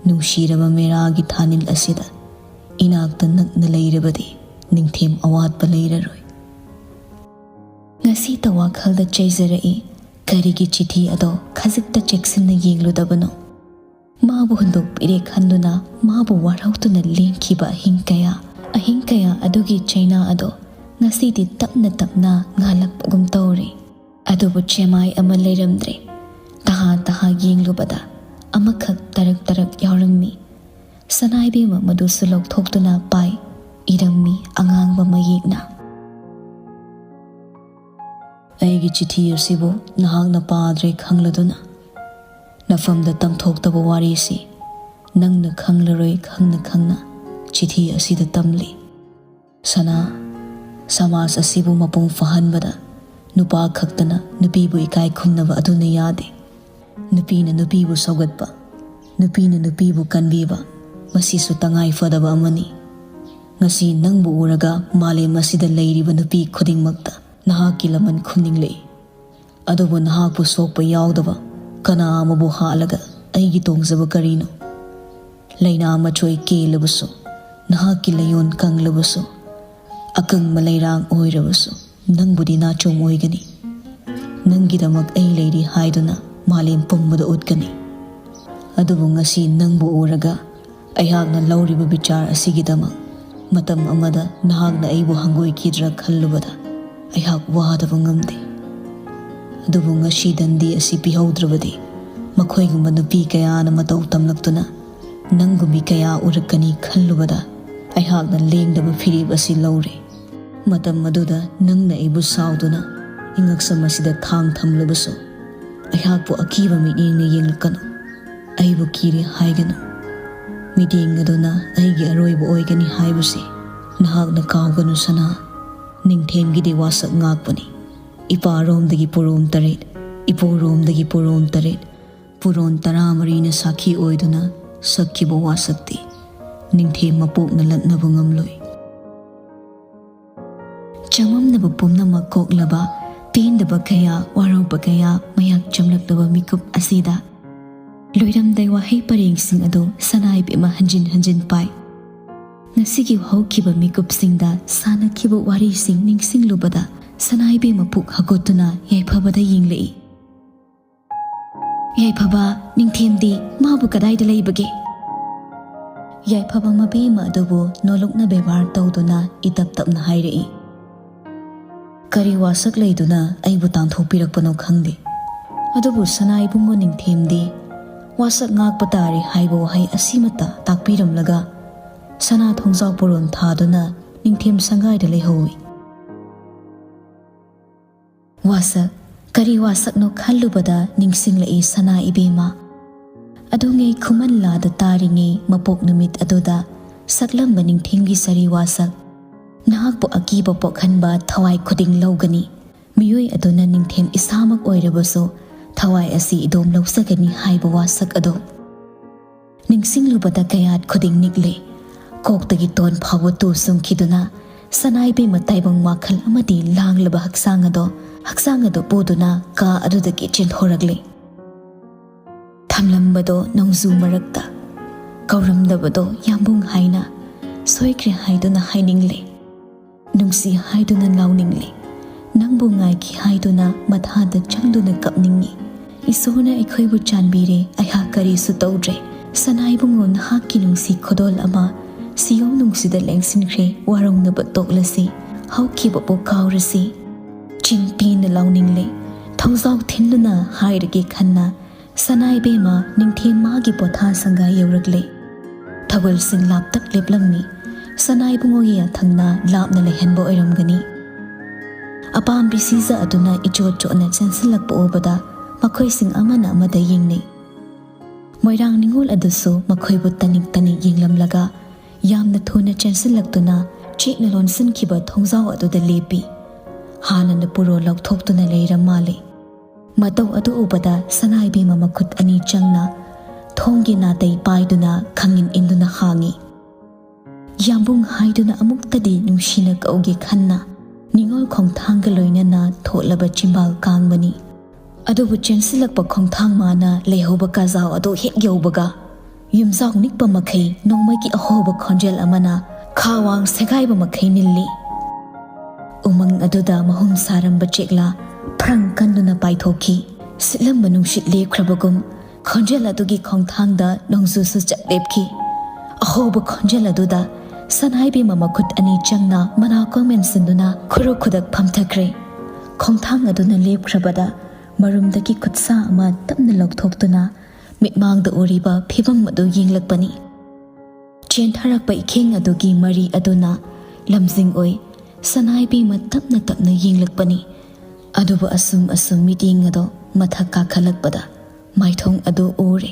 ꯅꯨꯡꯁꯤꯔꯕ ꯃꯦꯔꯥꯒꯤ ꯊꯥꯅꯤꯜ ꯑꯁꯤꯗ ꯏꯅꯥꯛꯇ ꯅꯛꯅ ꯂꯩꯔꯕꯗꯤ ꯅꯤꯡꯊꯦꯝ ꯑꯋꯥꯠꯄ ꯂꯩꯔꯔꯣꯏ꯫ ꯉꯁꯤꯇ ꯋꯥꯈꯜꯗ ꯆꯩꯖꯔꯛꯏ, ꯀꯔꯤꯒꯤ ꯆꯤꯊꯤ ꯑꯗꯣ ꯈꯖꯤꯛꯇ ꯆꯦꯛꯁꯤꯟꯅ ꯌꯦꯡꯂꯨꯗꯕꯅꯣ? ꯃꯥꯕꯨ ꯍꯨꯟꯗꯣꯛꯄꯤꯔꯦ ꯈꯟꯗꯨꯅ ꯃꯥꯕꯨ ꯋꯥꯔꯧꯗꯨꯅ ꯂꯦꯟꯈꯤꯕ ꯑꯍꯤꯡ ꯀꯌꯥ, ꯑꯍꯤꯡ ꯀꯌꯥ ꯑꯗꯨꯒꯤ ꯆꯩꯅꯥ ꯑꯗꯣ ꯉꯁꯤꯗꯤ ꯇꯞꯅ ꯇꯞꯅ ꯉꯥꯜꯂꯛꯄꯒꯨꯝ ꯇꯧꯔꯤ꯫ ꯑꯗꯨꯕꯨ ꯆꯦꯃꯥꯏ ꯑꯃ ꯂꯩꯔꯝꯗ꯭ꯔꯦ꯫ ꯇꯍꯥ ꯇꯍꯥ ꯌꯦꯡꯂꯨꯕꯗ ꯑꯃꯈꯛ ꯇꯔꯛ ꯇꯔꯛ ꯌꯥꯎꯔꯝꯃꯤ꯫ ꯁꯅꯥꯏꯕꯦꯝꯃ ꯃꯗꯨꯁꯨ ꯂꯧꯊꯣꯛꯇꯨꯅ ꯄꯥꯏ ꯏꯔꯝꯃꯤ ꯑꯉꯥꯡꯕ ꯃꯌꯦꯛꯅ꯫ ꯑꯩꯒꯤ ꯆꯤꯊꯤ ꯑꯁꯤꯕꯨ ꯅꯍꯥꯛꯅ ꯄꯥꯗ꯭ꯔꯦ ꯈꯪꯂꯗꯨꯅ ꯅꯐꯝꯗ ꯇꯝꯊꯣꯛꯇꯕ ꯋꯥꯔꯤꯁꯤ ꯅꯪꯅ ꯈꯪꯂꯔꯣꯏ ꯈꯪꯅ ꯈꯪꯅ ꯆꯤꯊꯤ ꯑꯁꯤꯗ ꯇꯝꯂꯤ꯫ ꯁꯅꯥ, ꯁꯃꯥꯖ ꯑꯁꯤꯕꯨ ꯃꯄꯨꯡ ꯐꯥꯍꯟꯕꯗ ꯅꯨꯄꯥ ꯈꯛꯇꯅ ꯅꯨꯄꯤꯕꯨ ꯏꯀꯥꯏ ꯈꯨꯝꯅꯕ ꯑꯗꯨꯅ ꯌꯥꯗꯦ꯫ ꯅꯨꯄꯤꯅ ꯅꯨꯄꯤꯕꯨ ꯁꯧꯒꯠꯄ, ꯅꯨꯄꯤꯅ ꯅꯨꯄꯤꯕꯨ ꯀꯟꯕꯤꯕ, ꯃꯁꯤꯁꯨ ꯇꯉꯥꯏ ꯐꯗꯕ ꯑꯃꯅꯤ꯫ ꯉꯁꯤ ꯅꯪꯕꯨ ꯎꯔꯒ ꯃꯥꯂꯦꯝ ꯑꯁꯤꯗ ꯂꯩꯔꯤꯕ ꯅꯨꯄꯤ ꯈꯨꯗꯤꯡꯃꯛꯇ ꯅꯍꯥꯛꯀꯤ ꯂꯃꯟ ꯈꯨꯝꯅꯤꯡꯂꯛꯏ꯫ ꯑꯗꯨꯕꯨ ꯅꯍꯥꯛꯄꯨ ꯁꯣꯛꯄ ꯌꯥꯎꯗꯕ ꯀꯅꯥ ꯑꯃꯕꯨ ꯍꯥꯠꯂꯒ ꯑꯩꯒꯤ ꯇꯣꯡꯖꯕ ꯀꯔꯤꯅꯣ? ꯂꯩꯅꯥ ꯃꯆꯣꯏ ꯀꯦꯜꯂꯕꯁꯨ, ꯅꯍꯥꯛꯀꯤ ꯂꯩꯌꯣꯟ ꯀꯪꯂꯕꯁꯨ, ꯑꯀꯪꯕ ꯂꯩꯔꯥꯡ ꯑꯣꯏꯔꯕꯁꯨ, ꯅꯪꯕꯨꯗꯤ ꯅꯥꯆꯣꯝ ꯑꯣꯏꯒꯅꯤ꯫ ꯅꯪꯒꯤꯗꯃꯛ ꯑꯩ ꯂꯩꯔꯤ ꯍꯥꯏꯗꯨꯅ ꯃꯥꯂꯦꯝ ꯄꯨꯝꯕꯗ ꯎꯠꯀꯅꯤ꯫ ꯑꯗꯨꯕꯨ ꯉꯁꯤ ꯅꯪꯕꯨ ꯎꯔꯒ ꯑꯩꯍꯥꯛꯅ ꯂꯧꯔꯤꯕ ꯕꯤꯆꯥꯔ ꯑꯁꯤꯒꯤꯗꯃꯛ ꯃꯇꯝ ꯑꯃꯗ ꯅꯍꯥꯛꯅ ꯑꯩꯕꯨ ꯍꯪꯒꯣꯏꯈꯤꯗ꯭ꯔꯥ ꯈꯜꯂꯨꯕꯗ ꯑꯩꯍꯥꯛ ꯋꯥꯗꯕ ꯉꯝꯗꯦ꯫ ꯑꯗꯨꯕꯨ ꯉꯁꯤ ꯗꯟꯗꯤ ꯑꯁꯤ ꯄꯤꯍꯧꯗ꯭ꯔꯕꯗꯤ ꯃꯈꯣꯏꯒꯨꯝꯕ ꯅꯨꯄꯤ ꯀꯌꯥꯅ ꯃꯇꯧ ꯇꯝꯂꯛꯇꯨꯅ ꯅꯪꯒꯨꯝꯕꯤ ꯀꯌꯥ ꯎꯔꯛꯀꯅꯤ ꯈꯜꯂꯨꯕꯗ ꯑꯩꯍꯥꯛꯅ ꯂꯦꯡꯗꯕ ꯐꯤꯔꯦꯞ ꯑꯁꯤ ꯂꯧꯔꯦ꯫ ꯃꯇꯝ ꯑꯗꯨꯗ ꯅꯪꯅ ꯑꯩꯕꯨ ꯁꯥꯎꯗꯨꯅ ꯏꯉꯛꯁꯝ ꯑꯁꯤꯗ ꯊꯥꯡ ꯊꯝꯂꯕꯁꯨ ꯑꯩꯍꯥꯛꯄꯨ ꯑꯀꯤꯕ ꯃꯤꯠꯌꯦꯡꯅ ꯌꯦꯡꯂꯛꯀꯅꯨ꯫ ꯑꯩꯕꯨ ꯀꯤꯔꯦ ꯍꯥꯏꯒꯅꯨ꯫ ꯃꯤꯠꯌꯦꯡ ꯑꯗꯨꯅ ꯑꯩꯒꯤ ꯑꯔꯣꯏꯕ ꯑꯣꯏꯒꯅꯤ ꯍꯥꯏꯕꯁꯤ ꯅꯍꯥꯛꯅ ꯀꯥꯎꯒꯅꯨ ꯁꯅꯥ꯫ ꯅꯤꯡꯊꯦꯝꯒꯤꯗꯤ ꯋꯥꯁꯛ ꯉꯥꯛꯄꯅꯤ꯫ ꯏꯄꯥꯔꯣꯝꯗꯒꯤ ꯄꯨꯔꯣꯝ ꯇꯔꯦꯠ, ꯏꯄꯨꯔꯣꯝꯗꯒꯤ ꯄꯨꯔꯣꯝ ꯇꯔꯦꯠ, ꯄꯨꯔꯣꯟ ꯇꯔꯥꯃꯔꯤꯅ ꯁꯥꯈꯤ ꯑꯣꯏꯗꯨꯅ ꯁꯛꯈꯤꯕ ꯋꯥꯁꯛꯇꯤ ꯅꯤꯡꯊꯦꯝ ꯃꯄꯣꯛꯅ ꯂꯠꯅꯕ ꯉꯝꯂꯣꯏ꯫ ꯆꯃꯝꯅꯕ ꯄꯨꯝꯅꯃꯛ ꯀꯣꯛꯂꯕ, ꯄꯦꯟꯗꯕ ꯀꯌꯥ, ꯋꯥꯔꯧꯕ ꯀꯌꯥ ꯃꯌꯥꯛ ꯆꯝꯂꯛꯂꯕ ꯃꯤꯀꯨꯞ ꯑꯁꯤꯗ ꯂꯣꯏꯔꯝꯗꯥꯏ ꯋꯥꯍꯩ ꯄꯔꯦꯡꯁꯤꯡ ꯑꯗꯨ ꯁꯅꯥ ꯏꯕꯦꯝꯃ ꯍꯟꯖꯤꯟ ꯍꯟꯖꯤꯟ ꯄꯥꯏ꯫ ꯉꯁꯤꯒꯤ ꯍꯧꯈꯤꯕ ꯃꯤꯀꯨꯞꯁꯤꯡꯗ ꯁꯥꯟꯅꯈꯤꯕ ꯋꯥꯔꯤꯁꯤꯡ ꯅꯤꯡꯁꯤꯡꯂꯨꯕꯗ ꯁꯅꯥ ꯏꯕꯦꯝꯃ ꯄꯨꯛ ꯍꯧꯒꯠꯇꯨꯅ ꯌꯥꯏꯐꯕꯗ ꯌꯦꯡꯂꯛꯏ꯫ "ꯌꯥꯏꯐꯕ, ꯅꯤꯡꯊꯦꯝꯗꯤ ꯃꯥꯕꯨ ꯀꯗꯥꯏꯗ ꯂꯩꯕꯒꯦ?" ꯌꯥꯏꯐꯕ ꯃꯕꯦꯝꯃ ꯑꯗꯨꯕꯨ ꯅꯣꯂꯨꯛꯅ ꯕꯦꯕꯥꯔ ꯇꯧꯗꯨꯅ ꯏꯇꯞ ꯇꯞꯅ ꯍꯥꯏꯔꯛꯏ꯫ "ꯀꯔꯤ ꯋꯥꯁꯛ ꯂꯩꯗꯨꯅ ꯑꯩꯕꯨ ꯇꯥꯟꯊꯣꯛꯄꯤꯔꯛꯄꯅꯣ ꯈꯪꯗꯦ꯫ ꯑꯗꯨꯕꯨ ꯁꯅꯥ ꯏꯕꯨꯡꯉꯣ ꯅꯤꯡꯊꯦꯝꯗꯤ ꯋꯥꯁꯛ ꯉꯥꯛꯄ ꯇꯥꯔꯦ ꯍꯥꯏꯕ ꯋꯥꯍꯩ ꯑꯁꯤꯃꯠꯇ ꯇꯥꯛꯄꯤꯔꯝꯂꯒ ꯁꯅꯥ ꯊꯣꯡꯖꯥꯎ ꯄꯣꯔꯣꯟ ꯊꯥꯗꯨꯅ ꯅꯤꯡꯊꯦꯝ ꯁꯪꯒꯥꯏꯗ ꯂꯩꯍꯧꯏ꯫" ꯋꯥꯁꯛ, ꯀꯔꯤ ꯋꯥꯁꯛꯅꯣ ꯈꯜꯂꯨꯕꯗ ꯅꯤꯡꯁꯤꯡꯂꯛꯏ ꯁꯅꯥ ꯏꯕꯦꯝꯃ꯫ ꯑꯗꯨꯉꯩ ꯈꯨꯃꯟ ꯂꯥꯗ ꯇꯥꯔꯤꯉꯩ ꯃꯄꯣꯛ ꯅꯨꯃꯤꯠ ꯑꯗꯨꯗ ꯁꯛꯂꯝꯕ ꯅꯤꯡꯊꯦꯝꯒꯤ ꯁꯔꯤ ꯋꯥꯁꯛ꯫ ꯅꯍꯥꯛꯄꯨ ꯑꯀꯤꯕ ꯄꯣꯛꯍꯟꯕ ꯊꯋꯥꯏ ꯈꯨꯗꯤꯡ ꯂꯧꯒꯅꯤ꯫ ꯃꯤꯑꯣꯏ ꯑꯗꯨꯅ ꯅꯤꯡꯊꯦꯝ ꯏꯁꯥꯃꯛ ꯑꯣꯏꯔꯕꯁꯨ ꯊꯋꯥꯏ ꯑꯁꯤ ꯏꯗꯣꯝ ꯂꯧꯖꯒꯅꯤ ꯍꯥꯏꯕ ꯋꯥꯁꯛ ꯑꯗꯨ꯫ ꯅꯤꯡꯁꯤꯡꯂꯨꯕꯗ ꯀꯌꯥꯠ ꯈꯨꯗꯤꯡ ꯅꯤꯛꯂꯦ꯫ ꯀꯣꯛꯇꯒꯤ ꯇꯣꯟ ꯐꯥꯎꯕ ꯇꯨ ꯆꯨꯡꯈꯤꯗꯨꯅ ꯁꯅꯥ ꯏꯕꯦꯝꯃ ꯇꯥꯏꯕꯪ ꯋꯥꯈꯜ ꯑꯃꯗꯤ ꯂꯥꯡꯂꯕ ꯍꯛꯆꯥꯡ ꯑꯗꯣ, ꯍꯛꯆꯥꯡ ꯑꯗꯣ ꯄꯨꯗꯨꯅ ꯀꯥ ꯑꯗꯨꯗꯒꯤ ꯆꯦꯟꯊꯣꯔꯛꯂꯦ꯫ ꯊꯝꯂꯝꯕꯗꯣ ꯅꯣꯡꯖꯨ ꯃꯔꯛꯇ, ꯀꯧꯔꯝꯗꯕꯗꯣ ꯌꯥꯝꯕꯨꯡ ꯍꯥꯏꯅ, ꯁꯣꯏꯈ꯭ꯔꯦ ꯍꯥꯏꯗꯨꯅ ꯍꯥꯏꯅꯤꯡꯂꯦ꯫ ꯅꯨꯡꯁꯤ ꯍꯥꯏꯗꯨꯅ ꯂꯥꯎꯅꯤꯡꯂꯦ꯫ ꯅꯪꯕꯨ ꯉꯥꯏꯈꯤ ꯍꯥꯏꯗꯨꯅ ꯃꯊꯥꯗ ꯆꯪꯗꯨꯅ ꯀꯞꯅꯤꯡꯏ꯫ ꯏꯁꯣꯔꯅ ꯑꯩꯈꯣꯏꯕꯨ ꯆꯥꯟꯕꯤꯔꯦ, ꯑꯩꯍꯥꯛ ꯀꯔꯤꯁꯨ ꯇꯧꯗ꯭ꯔꯦ꯫ ꯁꯅꯥ ꯏꯕꯨꯡꯉꯣ, ꯅꯍꯥꯛꯀꯤ ꯅꯨꯡꯁꯤ ꯈꯨꯗꯣꯜ ꯑꯃ ꯁꯤꯌꯧ ꯅꯨꯡꯁꯤꯗ ꯂꯦꯡꯁꯤꯟꯈ꯭ꯔꯦ, ꯋꯥꯔꯧꯅꯕ ꯇꯣꯛꯂꯁꯤ, ꯍꯧꯈꯤꯕꯕꯨ ꯀꯥꯎꯔꯁꯤ꯫ ꯆꯤꯟ ꯄꯤꯅ ꯂꯥꯎꯅꯤꯡꯂꯦ꯫ ꯊꯧꯖꯥꯎ ꯊꯤꯟꯗꯨꯅ ꯍꯥꯏꯔꯒꯦ ꯈꯟꯅ ꯁꯅꯥ ꯏꯕꯦꯝꯃ ꯅꯤꯡꯊꯦꯝ ꯃꯥꯒꯤ ꯄꯣꯊꯥ ꯁꯪꯒꯥ ꯌꯧꯔꯛꯂꯦ꯫ ꯊꯧꯒꯜꯁꯤꯡ ꯂꯥꯞꯇꯛ ꯂꯦꯞꯂꯝꯃꯤ꯫ ꯁꯅꯥ ꯏꯕꯨꯡꯉꯣꯒꯤ ꯌꯥꯊꯪꯅ ꯂꯥꯞꯅ ꯂꯩꯍꯟꯕ ꯑꯣꯏꯔꯝꯒꯅꯤ꯫ ꯑꯄꯥꯝꯕꯤ ꯁꯤꯖ ꯑꯗꯨꯅ ꯏꯆꯣꯠ ꯆꯣꯠꯅ ꯆꯦꯟꯁꯤꯜꯂꯛꯄ ꯎꯕꯗ ꯃꯈꯣꯏꯁꯤꯡ ꯑꯃꯅ ꯑꯃꯗ ꯌꯦꯡꯅꯩ꯫ ꯃꯣꯏꯔꯥꯡ ꯅꯤꯉꯣꯜ ꯑꯗꯨꯁꯨ ꯃꯈꯣꯏꯕꯨ ꯇꯅꯤꯛ ꯇꯅꯤꯛ ꯌꯦꯡꯂꯝꯂꯒ ꯌꯥꯝꯅ ꯊꯨꯅ ꯆꯦꯟꯁꯤꯜꯂꯛꯇꯨꯅ ꯆꯦꯠꯅ ꯂꯣꯟꯁꯤꯟꯈꯤꯕ ꯊꯣꯡꯖꯥꯎ ꯑꯗꯨꯗ ꯂꯦꯞꯄꯤ꯫ ꯍꯥꯟꯅꯅ ꯄꯨꯔꯣ ꯂꯧꯊꯣꯛꯇꯨꯅ ꯂꯩꯔ ꯃꯥꯜꯂꯤ꯫ ꯃꯇꯧ ꯑꯗꯨ ꯎꯕꯗ ꯁꯅꯥ ꯏꯕꯦꯝꯃ ꯃꯈꯨꯠ ꯑꯅꯤ ꯆꯪꯅ ꯊꯣꯡꯒꯤ ꯅꯥꯇꯩ ꯄꯥꯏꯗꯨꯅ ꯈꯪꯏꯟ ꯏꯟꯗꯨꯅ ꯍꯥꯡꯏ꯫ ꯌꯥꯝꯕꯨꯡ ꯍꯥꯏꯗꯨꯅ ꯑꯃꯨꯛꯇꯗꯤ ꯅꯨꯡꯁꯤꯅ ꯀꯧꯒꯦ ꯈꯟꯅ ꯅꯤꯉꯣꯜ ꯈꯣꯡꯊꯥꯡꯒ ꯂꯣꯏꯅꯅ ꯊꯣꯠꯂꯕ ꯆꯤꯝꯕꯥꯜ ꯀꯥꯡꯕꯅꯤ꯫ ꯑꯗꯨꯕꯨ ꯆꯦꯟꯁꯤꯜꯂꯛꯄ ꯈꯣꯡꯊꯥꯡ ꯃꯥꯅ ꯂꯩꯍꯧꯕ ꯀꯥꯖꯥꯎ ꯑꯗꯨ ꯍꯦꯛ ꯌꯧꯕꯒ ꯌꯨꯝꯖꯥꯎ ꯅꯤꯛꯄ ꯃꯈꯩ ꯅꯣꯡꯃꯒꯤ ꯑꯍꯣꯕ ꯈꯣꯟꯖꯦꯜ ꯑꯃꯅ ꯈꯥꯋꯥꯡ ꯁꯦꯒꯥꯏꯕ ꯃꯈꯩ ꯅꯤꯜꯂꯤ꯫ ꯎꯃꯪ ꯑꯗꯨꯗ ꯃꯍꯨꯝ ꯁꯥꯔꯝꯕ ꯆꯦꯛꯂꯥ ꯐ꯭ꯔꯪ ꯀꯟꯗꯨꯅ ꯄꯥꯏꯊꯣꯛꯈꯤ꯫ ꯁꯤꯠꯂꯝꯕ ꯅꯨꯡꯁꯤꯠ ꯂꯦꯞꯈ꯭ꯔꯕꯒꯨꯝ ꯈꯣꯟꯖꯦꯜ ꯑꯗꯨꯒꯤ ꯈꯣꯡꯊꯥꯡꯗ ꯅꯣꯡꯖꯨꯁꯨ ꯆꯞ ꯂꯦꯞꯈꯤ꯫ ꯑꯍꯣꯕ ꯈꯣꯟꯖꯦꯜ ꯑꯗꯨꯗ ꯁꯅꯥꯏꯕꯦꯝꯃ ꯃꯈꯨꯠ ꯑꯅꯤ ꯆꯪꯅ ꯃꯅꯥꯀꯣꯡ ꯃꯦꯟꯁꯤꯟꯗꯨꯅ ꯈꯨꯔꯨ ꯈꯨꯗꯛ ꯐꯝꯊꯈ꯭ꯔꯦ꯫ ꯈꯣꯡꯊꯥꯡ ꯑꯗꯨꯅ ꯂꯦꯞꯈ꯭ꯔꯕꯗ ꯃꯔꯨꯝꯗꯒꯤ ꯈꯨꯠꯁꯥ ꯑꯃ ꯇꯞꯅ ꯂꯧꯊꯣꯛꯇꯨꯅ ꯃꯤꯠꯃꯥꯡꯗ ꯎꯔꯤꯕ ꯐꯤꯕꯝ ꯑꯗꯨ ꯌꯦꯡꯂꯛꯄꯅꯤ꯫ ꯆꯦꯟꯊꯔꯛꯄ ꯏꯈꯦꯡ ꯑꯗꯨꯒꯤ ꯃꯔꯤ ꯑꯗꯨꯅ ꯂꯝꯖꯤꯡ ꯑꯣꯏ ꯁꯅꯥꯏꯕꯦꯝꯃ ꯇꯞꯅ ꯇꯞꯅ ꯌꯦꯡꯂꯛꯄꯅꯤ꯫ ꯑꯗꯨꯕꯨ ꯑꯁꯨꯝ ꯑꯁꯨꯝ ꯃꯤꯠꯌꯦꯡ ꯑꯗꯣ ꯃꯊꯛ ꯀꯥꯈꯠꯂꯛꯄꯗ ꯃꯥꯏꯊꯣꯡ ꯑꯗꯨ ꯎꯔꯦ꯫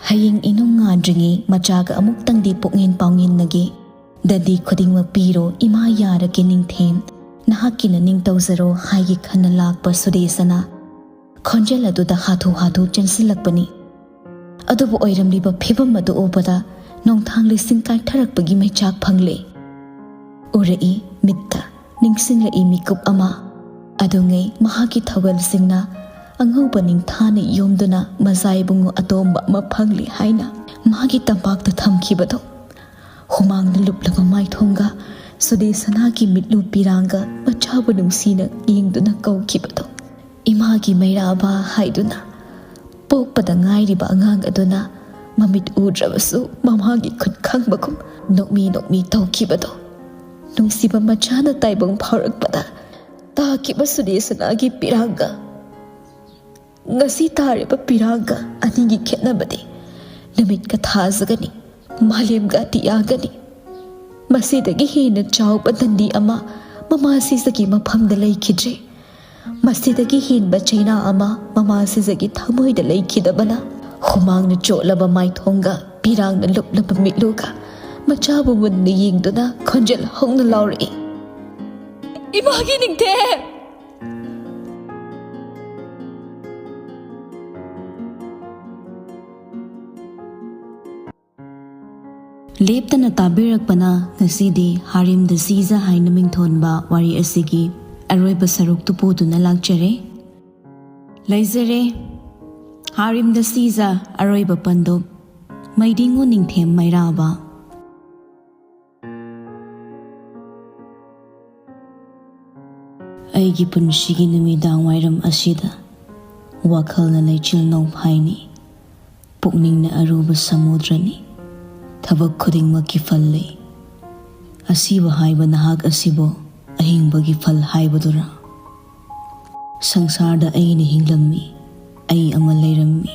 ꯍꯌꯦꯡ ꯏꯅꯨꯡ ꯉꯥꯟꯗ꯭ꯔꯤꯉꯩ ꯃꯆꯥꯒ ꯑꯃꯨꯛꯇꯪꯗꯤ ꯄꯨꯛꯉꯦꯟ ꯄꯥꯎꯉꯦꯟꯅꯒꯦ꯫ ꯗꯟꯗꯤ ꯈꯨꯗꯤꯡꯃꯛ ꯄꯤꯔꯣ, ꯏꯃꯥ ꯌꯥꯔꯒꯦ ꯅꯤꯡꯊꯦꯝ, ꯅꯍꯥꯛꯀꯤꯅ ꯅꯤꯡ ꯇꯧꯖꯔꯣ ꯍꯥꯏꯒꯦ ꯈꯟꯅ ꯂꯥꯛꯄ ꯁꯨꯗꯦꯁꯅ ꯈꯣꯟꯖꯦꯜ ꯑꯗꯨꯗ ꯍꯥꯊꯨ ꯍꯥꯊꯨ ꯆꯦꯟꯁꯤꯜꯂꯛꯄꯅꯤ꯫ ꯑꯗꯨꯕꯨ ꯑꯣꯏꯔꯝꯂꯤꯕ ꯐꯤꯕꯝ ꯑꯗꯨ ꯎꯕꯗ ꯅꯣꯡꯊꯥꯡ ꯂꯩꯁꯤꯡ ꯀꯥꯏꯊꯔꯛꯄꯒꯤ ꯃꯩꯆꯥꯛ ꯐꯪꯂꯦ꯫ ꯎꯔꯛꯏ ꯃꯤꯠꯇ, ꯅꯤꯡꯁꯤꯡꯂꯛꯏ ꯃꯤꯀꯨꯞ ꯑꯃ꯫ ꯑꯗꯨꯉꯩ ꯃꯍꯥꯛꯀꯤ ꯊꯧꯒꯜꯁꯤꯡꯅ ꯑꯉꯧꯕ ꯅꯤꯡꯊꯥꯅ ꯌꯣꯝꯗꯨꯅ ꯃꯖꯥ ꯏꯕꯨꯡꯉꯣ ꯑꯇꯣꯝꯕ ꯑꯃ ꯐꯪꯂꯦ ꯍꯥꯏꯅ ꯃꯥꯒꯤ ꯇꯝꯄꯥꯛꯇ ꯊꯝꯈꯤꯕꯗꯣ꯫ ꯍꯨꯃꯥꯡꯅ ꯂꯨꯞꯂꯕ ꯃꯥꯏꯊꯣꯡꯒ ꯁꯨꯗꯦꯁꯅꯥꯒꯤ ꯃꯤꯠꯂꯨ ꯄꯤꯔꯥꯡꯒ ꯃꯆꯥꯕꯨ ꯅꯨꯡꯁꯤꯅ ꯌꯦꯡꯗꯨꯅ ꯀꯧꯈꯤꯕꯗꯣ, ꯏꯃꯥꯒꯤ ꯃꯩꯔꯥꯕ ꯍꯥꯏꯗꯨꯅ ꯄꯣꯛꯄꯗ ꯉꯥꯏꯔꯤꯕ ꯑꯉꯥꯡ ꯑꯗꯨꯅ ꯃꯃꯤꯠ ꯎꯗ꯭ꯔꯕꯁꯨ ꯃꯃꯥꯒꯤ ꯈꯨꯠ ꯈꯪꯕꯒꯨꯝ ꯅꯣꯛꯃꯤ ꯅꯣꯛꯃꯤ ꯇꯧꯈꯤꯕꯗꯣ, ꯅꯨꯡꯁꯤꯕ ꯃꯆꯥꯅ ꯇꯥꯏꯕꯪ ꯐꯥꯎꯔꯛꯄꯗ ꯇꯥꯈꯤꯕ ꯁꯨꯗꯦꯁꯅꯥꯒꯤ ꯄꯤꯔꯥꯡꯒ ꯉꯁꯤ ꯇꯥꯔꯤꯕ ꯄꯤꯔꯥꯡꯒ ꯑꯅꯤꯒꯤ ꯈꯦꯠꯅꯕꯗꯤ ꯅꯨꯃꯤꯠꯀ ꯊꯥꯖꯒꯅꯤ, ꯃꯥꯂꯦꯝꯒ ꯑꯇꯤꯌꯥꯒꯅꯤ꯫ ꯃꯁꯤꯗꯒꯤ ꯍꯦꯟꯅ ꯆꯥꯎꯕ ꯗꯟꯗꯤ ꯑꯃ ꯃꯃꯥ ꯁꯤꯖꯒꯤ ꯃꯐꯝꯗ ꯂꯩꯈꯤꯗ꯭ꯔꯦ꯫ ꯃꯁꯤꯗꯒꯤ ꯍꯦꯟꯕ ꯆꯩꯅꯥ ꯑꯃ ꯃꯃꯥ ꯁꯤꯖꯒꯤ ꯊꯃꯣꯏꯗ ꯂꯩꯈꯤꯗꯕꯅ, ꯍꯨꯃꯥꯡꯅ ꯆꯣꯠꯂꯕ ꯃꯥꯏꯊꯣꯡꯒ ꯄꯤꯔꯥꯡꯅ ꯂꯨꯞꯂꯕ ꯃꯤꯠꯂꯨꯒ ꯃꯆꯥꯕꯨ ꯃꯨꯟꯅ ꯌꯦꯡꯗꯨꯅ ꯈꯣꯟꯖꯦꯜ ꯍꯧꯅ ꯂꯥꯎꯔꯛꯏ, "ꯏꯃꯥꯒꯤ ꯅꯤꯡꯊꯦꯝ!" ꯂꯦꯞꯇꯅ ꯇꯥꯕꯤꯔꯛꯄꯅ ꯉꯁꯤꯗꯤ ꯍꯥꯔꯤꯝꯗ ꯁꯤꯖ ꯍꯥꯏꯅ ꯃꯤꯡꯊꯣꯟꯕ ꯋꯥꯔꯤ ꯑꯁꯤꯒꯤ ꯑꯔꯣꯏꯕ ꯁꯔꯨꯛꯇꯨ ꯄꯨꯗꯨꯅ ꯂꯥꯛꯆꯔꯦ꯫ ꯂꯩꯖꯔꯦ꯫ ꯍꯥꯔꯤꯝꯗ ꯁꯤꯖ, ꯑꯔꯣꯏꯕ ꯄꯟꯗꯨꯞ꯫ ꯃꯩꯗꯤꯡꯉꯨ ꯅꯤꯡꯊꯦꯝ ꯃꯩꯔꯥꯕ꯫ ꯑꯩꯒꯤ ꯄꯨꯟꯁꯤꯒꯤ ꯅꯨꯃꯤꯗꯥꯡ ꯋꯥꯏꯔꯝ ꯑꯁꯤꯗ ꯋꯥꯈꯜꯅ ꯂꯩꯆꯤꯜ ꯅꯣꯡꯐꯥꯏꯅꯤ, ꯄꯨꯛꯅꯤꯡꯅ ꯑꯔꯨꯕ ꯁꯃꯨꯗ꯭ꯔꯅꯤ꯫ ꯊꯕꯛ ꯈꯨꯗꯤꯡꯃꯛꯀꯤ ꯐꯜ ꯂꯩ꯫ ꯑꯁꯤꯕ ꯍꯥꯏꯕ ꯅꯍꯥꯛ ꯑꯁꯤꯕꯨ ꯑꯍꯤꯡꯕꯒꯤ ꯐꯜ ꯍꯥꯏꯕꯗꯨꯔꯥ? ꯁꯪꯁꯥꯔꯗ ꯑꯩꯅ ꯍꯤꯡꯂꯝꯃꯤ, ꯑꯩ ꯑꯃ ꯂꯩꯔꯝꯃꯤ꯫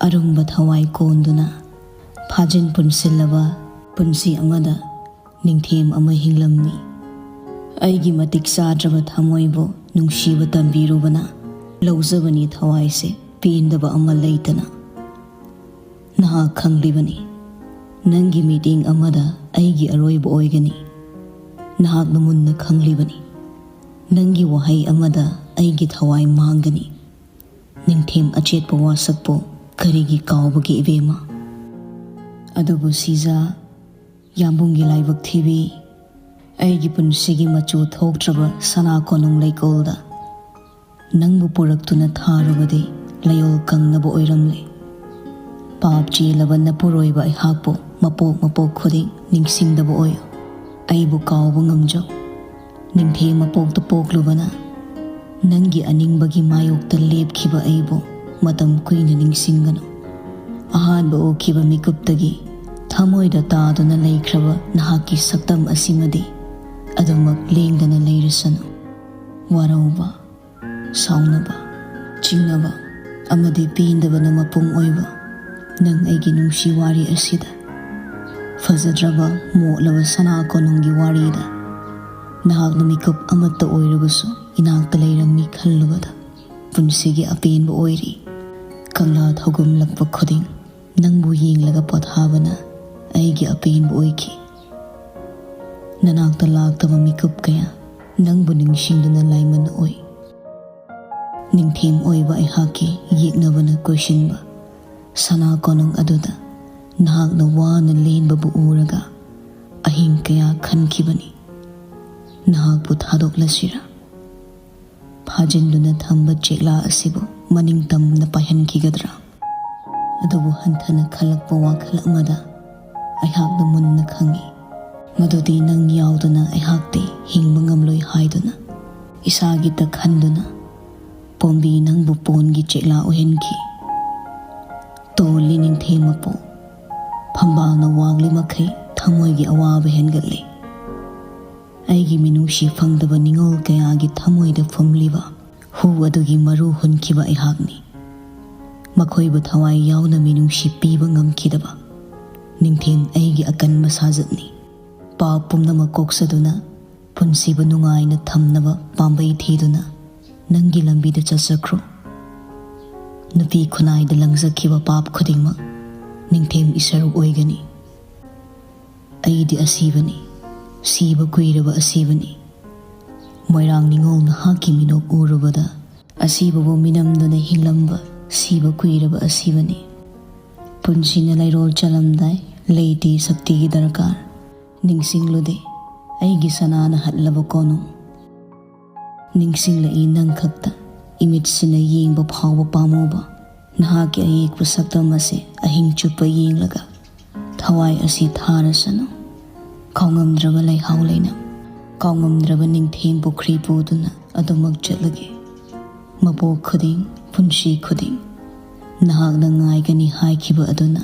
ꯑꯔꯨꯝꯕ ꯊꯋꯥꯏ ꯀꯣꯟꯗꯨꯅ ꯐꯥꯖꯤꯟ ꯄꯨꯟꯁꯤꯜꯂꯕ ꯄꯨꯟꯁꯤ ꯑꯃꯗ ꯅꯤꯡꯊꯦꯝ ꯑꯃ ꯍꯤꯡꯂꯝꯃꯤ꯫ ꯑꯩꯒꯤ ꯃꯇꯤꯛ ꯆꯥꯗ꯭ꯔꯕ ꯊꯃꯣꯏꯕꯨ ꯅꯨꯡꯁꯤꯕ ꯇꯝꯕꯤꯔꯨꯕꯅ ꯂꯧꯖꯕꯅꯤ ꯊꯋꯥꯏꯁꯦ ꯄꯦꯟꯗꯕ ꯑꯃ ꯂꯩꯇꯅ꯫ ꯅꯍꯥꯛ ꯈꯪꯂꯤꯕꯅꯤ, ꯅꯪꯒꯤ ꯃꯤꯠꯌꯦꯡ ꯑꯃꯗ ꯑꯩꯒꯤ ꯑꯔꯣꯏꯕ ꯑꯣꯏꯒꯅꯤ꯫ ꯅꯍꯥꯛꯅ ꯃꯨꯟꯅ ꯈꯪꯂꯤꯕꯅꯤ, ꯅꯪꯒꯤ ꯋꯥꯍꯩ ꯑꯃꯗ ꯑꯩꯒꯤ ꯊꯋꯥꯏ ꯃꯥꯡꯒꯅꯤ꯫ ꯅꯤꯡꯊꯦꯝ ꯑꯆꯦꯠꯄ ꯋꯥꯁꯛꯄꯨ ꯀꯔꯤꯒꯤ ꯀꯥꯎꯕꯒꯦ ꯏꯕꯦꯝꯃ? ꯑꯗꯨꯕꯨ ꯁꯤꯖ, ꯌꯥꯝꯕꯨꯡꯒꯤ ꯂꯥꯏꯕꯛ ꯊꯤꯕꯤ, ꯑꯩꯒꯤ ꯄꯨꯟꯁꯤꯒꯤ ꯃꯆꯨ ꯊꯣꯛꯇ꯭ꯔꯕ ꯁꯅꯥ ꯀꯣꯅꯨꯡ ꯂꯩꯀꯣꯜꯗ ꯅꯪꯕꯨ ꯄꯨꯔꯛꯇꯨꯅ ꯊꯥꯔꯨꯕꯗꯤ ꯂꯩꯌꯣꯜ ꯀꯪꯅꯕ ꯑꯣꯏꯔꯝꯂꯦ꯫ ꯄꯥꯞ ꯆꯦꯜꯂꯕ ꯅꯄꯨꯔꯣꯏꯕ ꯑꯩꯍꯥꯛꯄꯨ ꯃꯄꯣꯛ ꯃꯄꯣꯛ ꯈꯨꯗꯤꯡ ꯅꯤꯡꯁꯤꯡꯗꯕ ꯑꯣꯏꯌꯨ꯫ ꯑꯩꯕꯨ ꯀꯥꯎꯕ ꯉꯝꯖꯧ꯫ ꯅꯤꯡꯊꯦꯝ ꯃꯄꯣꯛꯇ ꯄꯣꯛꯂꯨꯕꯅ ꯅꯪꯒꯤ ꯑꯅꯤꯡꯕꯒꯤ ꯃꯥꯌꯣꯛꯇ ꯂꯦꯞꯈꯤꯕ ꯑꯩꯕꯨ ꯃꯇꯝ ꯀꯨꯏꯅ ꯅꯤꯡꯁꯤꯡꯒꯅꯨ꯫ ꯑꯍꯥꯟꯕ ꯎꯈꯤꯕ ꯃꯤꯀꯨꯞꯇꯒꯤ ꯊꯃꯣꯏꯗ ꯇꯥꯗꯨꯅ ꯂꯩꯈ꯭ꯔꯕ ꯅꯍꯥꯛꯀꯤ ꯁꯛꯇꯝ ꯑꯁꯤꯃꯗꯤ ꯑꯗꯨꯃꯛ ꯂꯦꯡꯗꯅ ꯂꯩꯔꯁꯅꯨ꯫ ꯋꯥꯔꯧꯕ, ꯁꯥꯎꯅꯕ, ꯆꯤꯡꯅꯕ ꯑꯃꯗꯤ ꯄꯦꯟꯗꯕꯅ ꯃꯄꯨꯡ ꯑꯣꯏꯕ ꯅꯪ ꯑꯩꯒꯤ ꯅꯨꯡꯁꯤ ꯋꯥꯔꯤ ꯑꯁꯤꯗ ꯐꯖꯗ꯭ꯔꯕ ꯃꯣꯠꯂꯕ ꯁꯅꯥ ꯀꯣꯅꯨꯡꯒꯤ ꯋꯥꯔꯤꯗ ꯅꯍꯥꯛꯅ ꯃꯤꯀꯨꯞ ꯑꯃꯠꯇ ꯑꯣꯏꯔꯕꯁꯨ ꯏꯅꯥꯛꯇ ꯂꯩꯔꯝꯃꯤ ꯈꯜꯂꯨꯕꯗ ꯄꯨꯟꯁꯤꯒꯤ ꯑꯄꯦꯟꯕ ꯑꯣꯏꯔꯤ꯫ ꯀꯪꯂꯥ ꯊꯧꯒꯨꯝꯂꯛꯄ ꯈꯨꯗꯤꯡ ꯅꯪꯕꯨ ꯌꯦꯡꯂꯒ ꯄꯣꯊꯥꯕꯅ ꯑꯩꯒꯤ ꯑꯄꯦꯟꯕ ꯑꯣꯏꯈꯤ꯫ ꯅꯅꯥꯛꯇ ꯂꯥꯛꯇꯕ ꯃꯤꯀꯨꯞ ꯀꯌꯥ ꯅꯪꯕꯨ ꯅꯤꯡꯁꯤꯡꯗꯨꯅ ꯂꯥꯏꯃꯟ ꯑꯣꯏ꯫ ꯅꯤꯡꯊꯦꯝ ꯑꯣꯏꯕ ꯑꯩꯍꯥꯛꯀꯤ ꯌꯦꯛꯅꯕꯅ ꯀꯣꯏꯁꯤꯟꯕ ꯁꯅꯥ ꯀꯣꯅꯨꯡ ꯑꯗꯨꯗ ꯅꯍꯥꯛꯅ ꯋꯥꯅ ꯂꯦꯟꯕꯕꯨ ꯎꯔꯒ ꯑꯍꯤꯡ ꯀꯌꯥ ꯈꯟꯈꯤꯕꯅꯤ꯫ ꯅꯍꯥꯛꯄꯨ ꯊꯥꯗꯣꯛꯂꯁꯤꯔꯥ? ꯐꯥꯖꯤꯟꯗꯨꯅ ꯊꯝꯕ ꯆꯦꯛꯂꯥ ꯑꯁꯤꯕꯨ ꯃꯅꯤꯡ ꯇꯝꯅ ꯄꯥꯏꯍꯟꯈꯤꯒꯗ꯭ꯔꯥ? ꯑꯗꯨꯕꯨ ꯍꯟꯊꯅ ꯈꯜꯂꯛꯄ ꯋꯥꯈꯜ ꯑꯃꯗ ꯑꯩꯍꯥꯛꯅ ꯃꯨꯟꯅ ꯈꯪꯏ, ꯃꯗꯨꯗꯤ ꯅꯪ ꯌꯥꯎꯗꯅ ꯑꯩꯍꯥꯛꯇꯤ ꯍꯤꯡꯕ ꯉꯝꯂꯣꯏ ꯍꯥꯏꯗꯨꯅ ꯏꯁꯥꯒꯤꯇ ꯈꯟꯗꯨꯅ ꯄꯣꯝꯕꯤ ꯅꯪꯕꯨ ꯄꯣꯟꯒꯤ ꯆꯦꯛꯂꯥ ꯑꯣꯏꯍꯟꯈꯤ꯫ ꯇꯣꯜꯂꯤ ꯅꯤꯡꯊꯦꯝ ꯃꯄꯣꯛ, ꯐꯝꯕꯥꯜꯅ ꯋꯥꯡꯂꯤ ꯃꯈꯩ ꯊꯃꯣꯏꯒꯤ ꯑꯋꯥꯕ ꯍꯦꯟꯒꯠꯂꯤ꯫ ꯑꯩꯒꯤ ꯃꯤꯅꯨꯡꯁꯤ ꯐꯪꯗꯕ ꯅꯤꯡꯉꯣꯜ ꯀꯌꯥꯒꯤ ꯊꯃꯣꯏꯗ ꯐꯨꯝꯂꯤꯕ ꯍꯨ ꯑꯗꯨꯒꯤ ꯃꯔꯨ ꯍꯨꯟꯈꯤꯕ ꯑꯩꯍꯥꯛꯅꯤ꯫ ꯃꯈꯣꯏꯕꯨ ꯊꯋꯥꯏ ꯌꯥꯎꯅ ꯃꯤꯅꯨꯡꯁꯤ ꯄꯤꯕ ꯉꯝꯈꯤꯗꯕ ꯅꯤꯡꯊꯦꯝ ꯑꯩꯒꯤ ꯑꯀꯟꯕ ꯁꯥꯖꯠꯅꯤ꯫ ꯄꯥꯞ ꯄꯨꯝꯅꯃꯛ ꯀꯣꯛꯆꯗꯨꯅ ꯄꯨꯟꯁꯤꯕꯨ ꯅꯨꯡꯉꯥꯏꯅ ꯊꯝꯅꯕ ꯄꯥꯝꯕꯩ ꯊꯤꯗꯨꯅ ꯅꯪꯒꯤ ꯂꯝꯕꯤꯗ ꯆꯠꯆꯈ꯭ꯔꯣ꯫ ꯅꯨꯄꯤ ꯈꯨꯟꯅꯥꯏꯗ ꯂꯪꯖꯈꯤꯕ ꯄꯥꯞ ꯈꯨꯗꯤꯡꯃꯛ ꯅꯤꯡꯊꯦꯝ ꯏꯁꯔꯨ ꯑꯣꯏꯒꯅꯤ꯫ ꯑꯩꯗꯤ ꯑꯁꯤꯕꯅꯤ, ꯁꯤꯕ ꯀꯨꯏꯔꯕ ꯑꯁꯤꯕꯅꯤ꯫ ꯃꯣꯏꯔꯥꯡ ꯅꯤꯉꯣꯜ ꯅꯍꯥꯛꯀꯤ ꯃꯤꯅꯣꯛ ꯎꯔꯨꯕꯗ ꯑꯁꯤꯕꯕꯨ ꯃꯤꯅꯝꯗꯨꯅ ꯍꯤꯡꯂꯝꯕ ꯁꯤꯕ ꯀꯨꯏꯔꯕ ꯑꯁꯤꯕꯅꯤ꯫ ꯄꯨꯟꯁꯤꯅ ꯂꯩꯔꯣꯜ ꯆꯜꯂꯝꯗꯥꯏ ꯂꯩꯇꯦ ꯁꯛꯇꯤꯒꯤ ꯗꯔꯀꯥꯔ꯫ ꯅꯤꯡꯁꯤꯡꯂꯨꯗꯦ ꯑꯩꯒꯤ ꯁꯅꯥꯅ ꯍꯠꯂꯕ ꯀꯣꯅꯨꯡ꯫ ꯅꯤꯡꯁꯤꯡꯂꯛꯏ ꯅꯪ ꯈꯛꯇ ꯏꯃꯤꯠꯁꯤꯅ ꯌꯦꯡꯕ ꯐꯥꯎꯕ ꯄꯥꯝꯃꯨꯕ ꯅꯍꯥꯛꯀꯤ ꯑꯌꯦꯛꯄ ꯁꯛꯇꯝ ꯑꯁꯤ ꯑꯍꯤꯡ ꯆꯨꯞꯄ ꯌꯦꯡꯂꯒ ꯊꯋꯥꯏ ꯑꯁꯤ ꯊꯥꯔꯁꯅꯨ꯫ ꯀꯥꯎꯉꯝꯗ꯭ꯔꯕ ꯂꯩꯍꯥꯎ ꯂꯩꯅꯝ, ꯀꯥꯎꯉꯝꯗ꯭ꯔꯕ ꯅꯤꯡꯊꯦꯝ ꯄꯨꯈ꯭ꯔꯤ ꯄꯨꯗꯨꯅ ꯑꯗꯨꯃꯛ ꯆꯠꯂꯒꯦ꯫ ꯃꯄꯣꯛ ꯈꯨꯗꯤꯡ, ꯄꯨꯟꯁꯤ ꯈꯨꯗꯤꯡ, ꯅꯍꯥꯛꯅ ꯉꯥꯏꯒꯅꯤ ꯍꯥꯏꯈꯤꯕ ꯑꯗꯨꯅ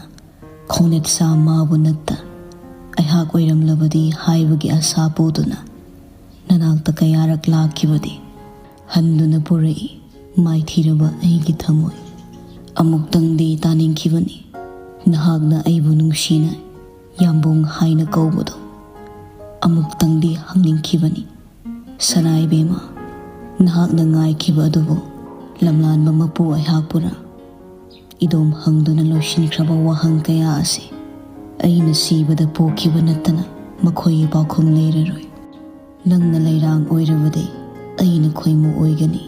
ꯈꯣꯡꯅꯦꯠ ꯁꯥ ꯃꯥꯕꯨ ꯅꯠꯇ ꯑꯩꯍꯥꯛ ꯑꯣꯏꯔꯝꯂꯕꯗꯤ ꯍꯥꯏꯕꯒꯤ ꯑꯁꯥ ꯄꯨꯗꯨꯅ ꯅꯅꯥꯛꯇ ꯀꯌꯥꯔꯛ ꯂꯥꯛꯈꯤꯕꯗꯤ ꯍꯟꯗꯨꯅ ꯄꯨꯔꯛꯏ ꯃꯥꯏꯊꯤꯔꯕ ꯑꯩꯒꯤ ꯊꯃꯣꯏ꯫ ꯑꯃꯨꯛꯇꯪꯗꯤ ꯇꯥꯅꯤꯡꯈꯤꯕꯅꯤ ꯅꯍꯥꯛꯅ ꯑꯩꯕꯨ ꯅꯨꯡꯁꯤꯅ ꯌꯥꯝꯕꯨꯡ ꯍꯥꯏꯅ ꯀꯧꯕꯗꯣ꯫ ꯑꯃꯨꯛꯇꯪꯗꯤ ꯍꯪꯅꯤꯡꯈꯤꯕꯅꯤ ꯁꯅꯥ ꯏꯕꯦꯝꯃ, ꯅꯍꯥꯛꯅ ꯉꯥꯏꯈꯤꯕ ꯑꯗꯨꯕꯨ ꯂꯝꯂꯥꯟꯕ ꯃꯄꯨ ꯑꯩꯍꯥꯛꯄꯨꯔꯥ? ꯏꯗꯣꯝ ꯍꯪꯗꯨꯅ ꯂꯣꯏꯁꯤꯟꯈ꯭ꯔꯕ ꯋꯥꯍꯪ ꯀꯌꯥ ꯑꯁꯤ ꯑꯩꯅ ꯁꯤꯕꯗ ꯄꯣꯛꯈꯤꯕ ꯅꯠꯇꯅ ꯃꯈꯣꯏꯒꯤ ꯄꯥꯎꯈꯨꯝ ꯂꯩꯔꯔꯣꯏ꯫ ꯅꯪꯅ ꯂꯩꯔꯥꯡ ꯑꯣꯏꯔꯕꯗꯤ ꯑꯩꯅ ꯈꯣꯏꯃꯨ ꯑꯣꯏꯒꯅꯤ,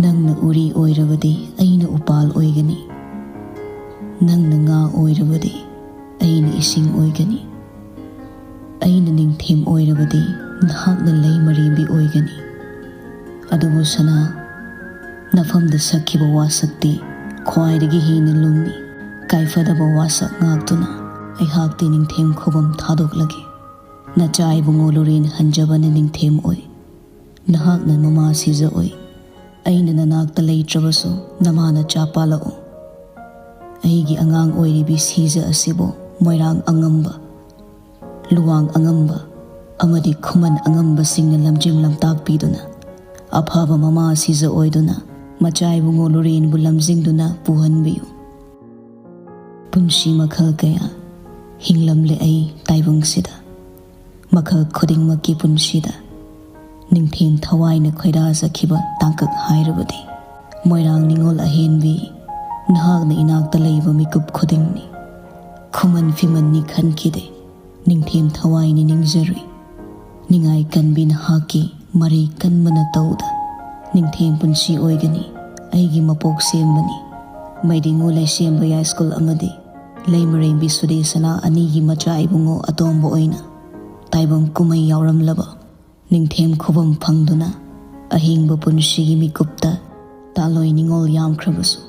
ꯅꯪꯅ ꯎꯔꯤ ꯑꯣꯏꯔꯕꯗꯤ ꯑꯩꯅ ꯎꯄꯥꯜ ꯑꯣꯏꯒꯅꯤ, ꯅꯪꯅ ꯉꯥ ꯑꯣꯏꯔꯕꯗꯤ ꯑꯩꯅ ꯏꯁꯤꯡ ꯑꯣꯏꯒꯅꯤ, ꯑꯩꯅ ꯅꯤꯡꯊꯦꯝ ꯑꯣꯏꯔꯕꯗꯤ ꯅꯍꯥꯛꯅ ꯂꯩꯃꯔꯦꯝꯕꯤ ꯑꯣꯏꯒꯅꯤ꯫ ꯑꯗꯨꯕꯨ ꯁꯅꯥ, ꯅꯐꯝꯗ ꯁꯛꯈꯤꯕ ꯋꯥꯁꯛꯇꯤ ꯈ꯭ꯋꯥꯏꯗꯒꯤ ꯍꯦꯟꯅ ꯂꯨꯝꯃꯤ꯫ ꯀꯥꯏꯐꯗꯕ ꯋꯥꯁꯛ ꯉꯥꯛꯇꯨꯅ ꯑꯩꯍꯥꯛꯇꯤ ꯅꯤꯡꯊꯦꯝ ꯈꯨꯕꯝ ꯊꯥꯗꯣꯛꯂꯒꯦ꯫ ꯅꯆꯥ ꯏꯕꯨꯡꯉꯣ ꯂꯨꯔꯦꯟ ꯍꯟꯖꯕꯅ ꯅꯤꯡꯊꯦꯝ ꯑꯣꯏ꯫ ꯅꯍꯥꯛꯅ ꯃꯃꯥ ꯁꯤꯖ ꯑꯣꯏ꯫ ꯑꯩꯅ ꯅꯅꯥꯛꯇ ꯂꯩꯇ꯭ꯔꯕꯁꯨ ꯅꯃꯥꯅ ꯆꯥ ꯄꯥꯜꯂꯛꯎ꯫ ꯑꯩꯒꯤ ꯑꯉꯥꯡ ꯑꯣꯏꯔꯤꯕꯤ ꯁꯤꯖ ꯑꯁꯤꯕꯨ ꯃꯣꯏꯔꯥꯡ ꯑꯉꯝꯕ, ꯂꯨꯋꯥꯡ ꯑꯉꯝꯕ ꯑꯃꯗꯤ ꯈꯨꯃꯟ ꯑꯉꯝꯕꯁꯤꯡꯅ ꯂꯝꯖꯤꯡ ꯂꯝꯇꯥꯛꯄꯤꯗꯨꯅ ꯑꯐꯕ ꯃꯃꯥ ꯁꯤꯖ ꯑꯣꯏꯗꯨꯅ ꯃꯆꯥ ꯏꯕꯨꯡꯉꯣ ꯂꯨꯔꯦꯟꯕꯨ ꯂꯝꯖꯤꯡꯗꯨꯅ ꯄꯨꯍꯟꯕꯤꯌꯨ꯫ ꯄꯨꯟꯁꯤ ꯃꯈꯜ ꯀꯌꯥ ꯍꯤꯡꯂꯝꯂꯦ ꯑꯩ ꯇꯥꯏꯕꯪꯁꯤꯗ꯫ ꯃꯈꯜ ꯈꯨꯗꯤꯡꯃꯛꯀꯤ ꯄꯨꯟꯁꯤꯗ ꯅꯤꯡꯊꯦꯝ ꯊꯋꯥꯏꯅ ꯈꯣꯏꯗꯥꯖꯈꯤꯕ ꯇꯥꯡꯀꯛ ꯍꯥꯏꯔꯕꯗꯤ ꯃꯣꯏꯔꯥꯡ ꯅꯤꯉꯣꯜ ꯑꯍꯦꯟꯕꯤ, ꯅꯍꯥꯛꯅ ꯏꯅꯥꯛꯇ ꯂꯩꯕ ꯃꯤꯀꯨꯞ ꯈꯨꯗꯤꯡꯅꯤ꯫ ꯈꯨꯃꯟ ꯐꯤꯃꯟꯅꯤ ꯈꯟꯈꯤꯗꯦ, ꯅꯤꯡꯊꯦꯝ ꯊꯋꯥꯏꯅꯤ ꯅꯤꯡꯖꯔꯨꯏ꯫ ꯅꯤꯡꯉꯥꯏ ꯀꯟꯕꯤ ꯅꯍꯥꯛꯀꯤ ꯃꯔꯩ ꯀꯟꯕ ꯅꯇꯧꯗ ꯅꯤꯡꯊꯦꯝ ꯄꯨꯟꯁꯤ ꯑꯣꯏꯒꯅꯤ ꯑꯩꯒꯤ ꯃꯄꯣꯛ ꯁꯦꯝꯕꯅꯤ꯫ ꯃꯩꯔꯤꯉꯨ ꯂꯩꯁꯦꯝꯕ ꯌꯥꯏꯁ꯭ꯀꯨꯜ ꯑꯃꯗꯤ ꯂꯩꯃꯔꯦꯝꯕꯤ ꯁꯨꯗꯦꯁꯅꯥ ꯑꯅꯤꯒꯤ ꯃꯆꯥ ꯏꯕꯨꯡꯉꯣ ꯑꯇꯣꯝꯕ ꯑꯣꯏꯅ ꯇꯥꯏꯕꯪ ꯀꯨꯝꯍꯩ ꯌꯥꯎꯔꯝꯂꯕ ꯅꯤꯡꯊꯦꯝ ꯈꯨꯕꯝ ꯐꯪꯗꯨꯅ ꯑꯍꯤꯡꯕ ꯄꯨꯟꯁꯤꯒꯤ ꯃꯤꯀꯨꯞꯇ ꯇꯥꯂꯣꯏ ꯅꯤꯉꯣꯜ ꯌꯥꯝꯈ꯭ꯔꯕꯁꯨ,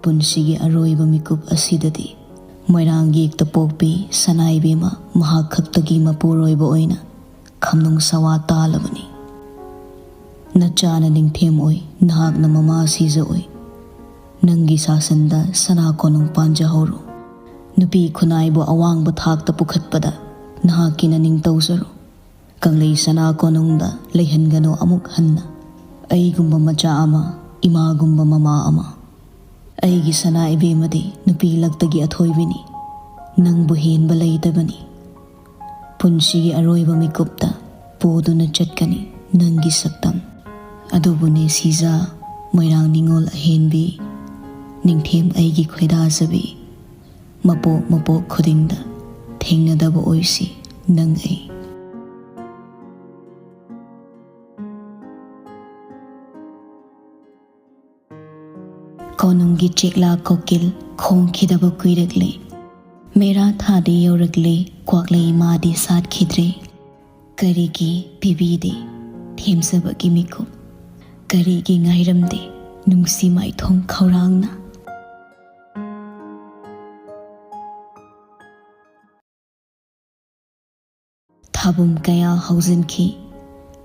ꯄꯨꯟꯁꯤꯒꯤ ꯑꯔꯣꯏꯕ ꯃꯤꯀꯨꯞ ꯑꯁꯤꯗꯗꯤ ꯃꯣꯏꯔꯥꯡ ꯌꯦꯛꯇ ꯄꯣꯛꯄꯤ ꯁꯅꯥ ꯏꯕꯦꯝꯃ ꯃꯍꯥꯛ ꯈꯛꯇꯒꯤ ꯃꯄꯨꯔꯣꯏꯕ ꯑꯣꯏꯅ ꯈꯝꯅꯨꯡ ꯁꯋꯥ ꯇꯥꯜꯂꯕꯅꯤ꯫ ꯅꯆꯥꯅ ꯅꯤꯡꯊꯦꯝ ꯑꯣꯏ, ꯅꯍꯥꯛꯅ ꯃꯃꯥ ꯁꯤꯖ ꯑꯣꯏ꯫ ꯅꯪꯒꯤ ꯁꯥꯁꯟꯗ ꯁꯅꯥ ꯀꯣꯅꯨꯡ ꯄꯥꯟꯖꯍꯧꯔꯣ꯫ ꯅꯨꯄꯤ ꯈꯨꯟꯅꯥꯏꯕꯨ ꯑꯋꯥꯡꯕ ꯊꯥꯛꯇ ꯄꯨꯈꯠꯄꯗ ꯅꯍꯥꯛꯀꯤ ꯅꯅꯤꯡ ꯇꯧꯖꯔꯣ꯫ ꯀꯪꯂꯩ ꯁꯅꯥ ꯀꯣꯅꯨꯡꯗ ꯂꯩꯍꯟꯒꯅꯨ ꯑꯃꯨꯛ ꯍꯟꯅ꯫ ꯑꯩꯒꯨꯝꯕ ꯃꯆꯥ ꯑꯃ, ꯏꯃꯥꯒꯨꯝꯕ ꯃꯃꯥ ꯑꯃ꯫ ꯑꯩꯒꯤ ꯁꯅꯥ ꯏꯕꯦꯝꯃꯗꯤ ꯅꯨꯄꯤ ꯂꯛꯇꯒꯤ ꯑꯊꯣꯏꯕꯤꯅꯤ꯫ ꯅꯪꯕꯨ ꯍꯦꯟꯕ ꯂꯩꯇꯕꯅꯤ꯫ ꯄꯨꯟꯁꯤꯒꯤ ꯑꯔꯣꯏꯕ ꯃꯤꯀꯨꯞꯇ ꯄꯨꯗꯨꯅ ꯆꯠꯀꯅꯤ ꯅꯪꯒꯤ ꯁꯛꯇꯝ꯫ ꯑꯗꯨꯕꯨꯅꯦ ꯁꯤꯖꯥ, ꯃꯣꯏꯔꯥꯡ ꯅꯤꯉꯣꯜ ꯑꯍꯦꯟꯕꯤ, ꯅꯤꯡꯊꯦꯝ ꯑꯩꯒꯤ ꯈꯣꯏꯗꯥꯖꯕꯤ, ꯃꯄꯣꯛ ꯃꯄꯣꯛ ꯈꯨꯗꯤꯡꯗ ꯊꯦꯡꯅꯗꯕ ꯑꯣꯏꯁꯤ ꯅꯪ ꯑꯩ꯫ ꯀꯣꯅꯨꯡꯒꯤ ꯆꯦꯛꯂꯥ ꯀꯣꯀꯤꯜ ꯈꯣꯡꯈꯤꯗꯕ ꯀꯨꯏꯔꯛꯂꯦ꯫ ꯃꯦꯔꯥ ꯊꯥꯗꯤ ꯌꯧꯔꯛꯂꯦ, ꯀ꯭ꯋꯥꯛꯂꯩ ꯃꯥꯗꯤ ꯁꯥꯠꯈꯤꯗ꯭ꯔꯦ꯫ ꯀꯔꯤꯒꯤ ꯄꯤꯕꯤꯗꯦ ꯊꯦꯝꯖꯕꯒꯤ ꯃꯤꯀꯨꯞ? ꯀꯔꯤꯒꯤ ꯉꯥꯏꯔꯝꯗꯦ ꯅꯨꯡꯁꯤ ꯃꯥꯏꯊꯣꯡ ꯈꯧꯔꯥꯡꯅ? ꯊꯥꯕꯨꯝ ꯀꯌꯥ ꯍꯧꯖꯤꯟꯈꯤ,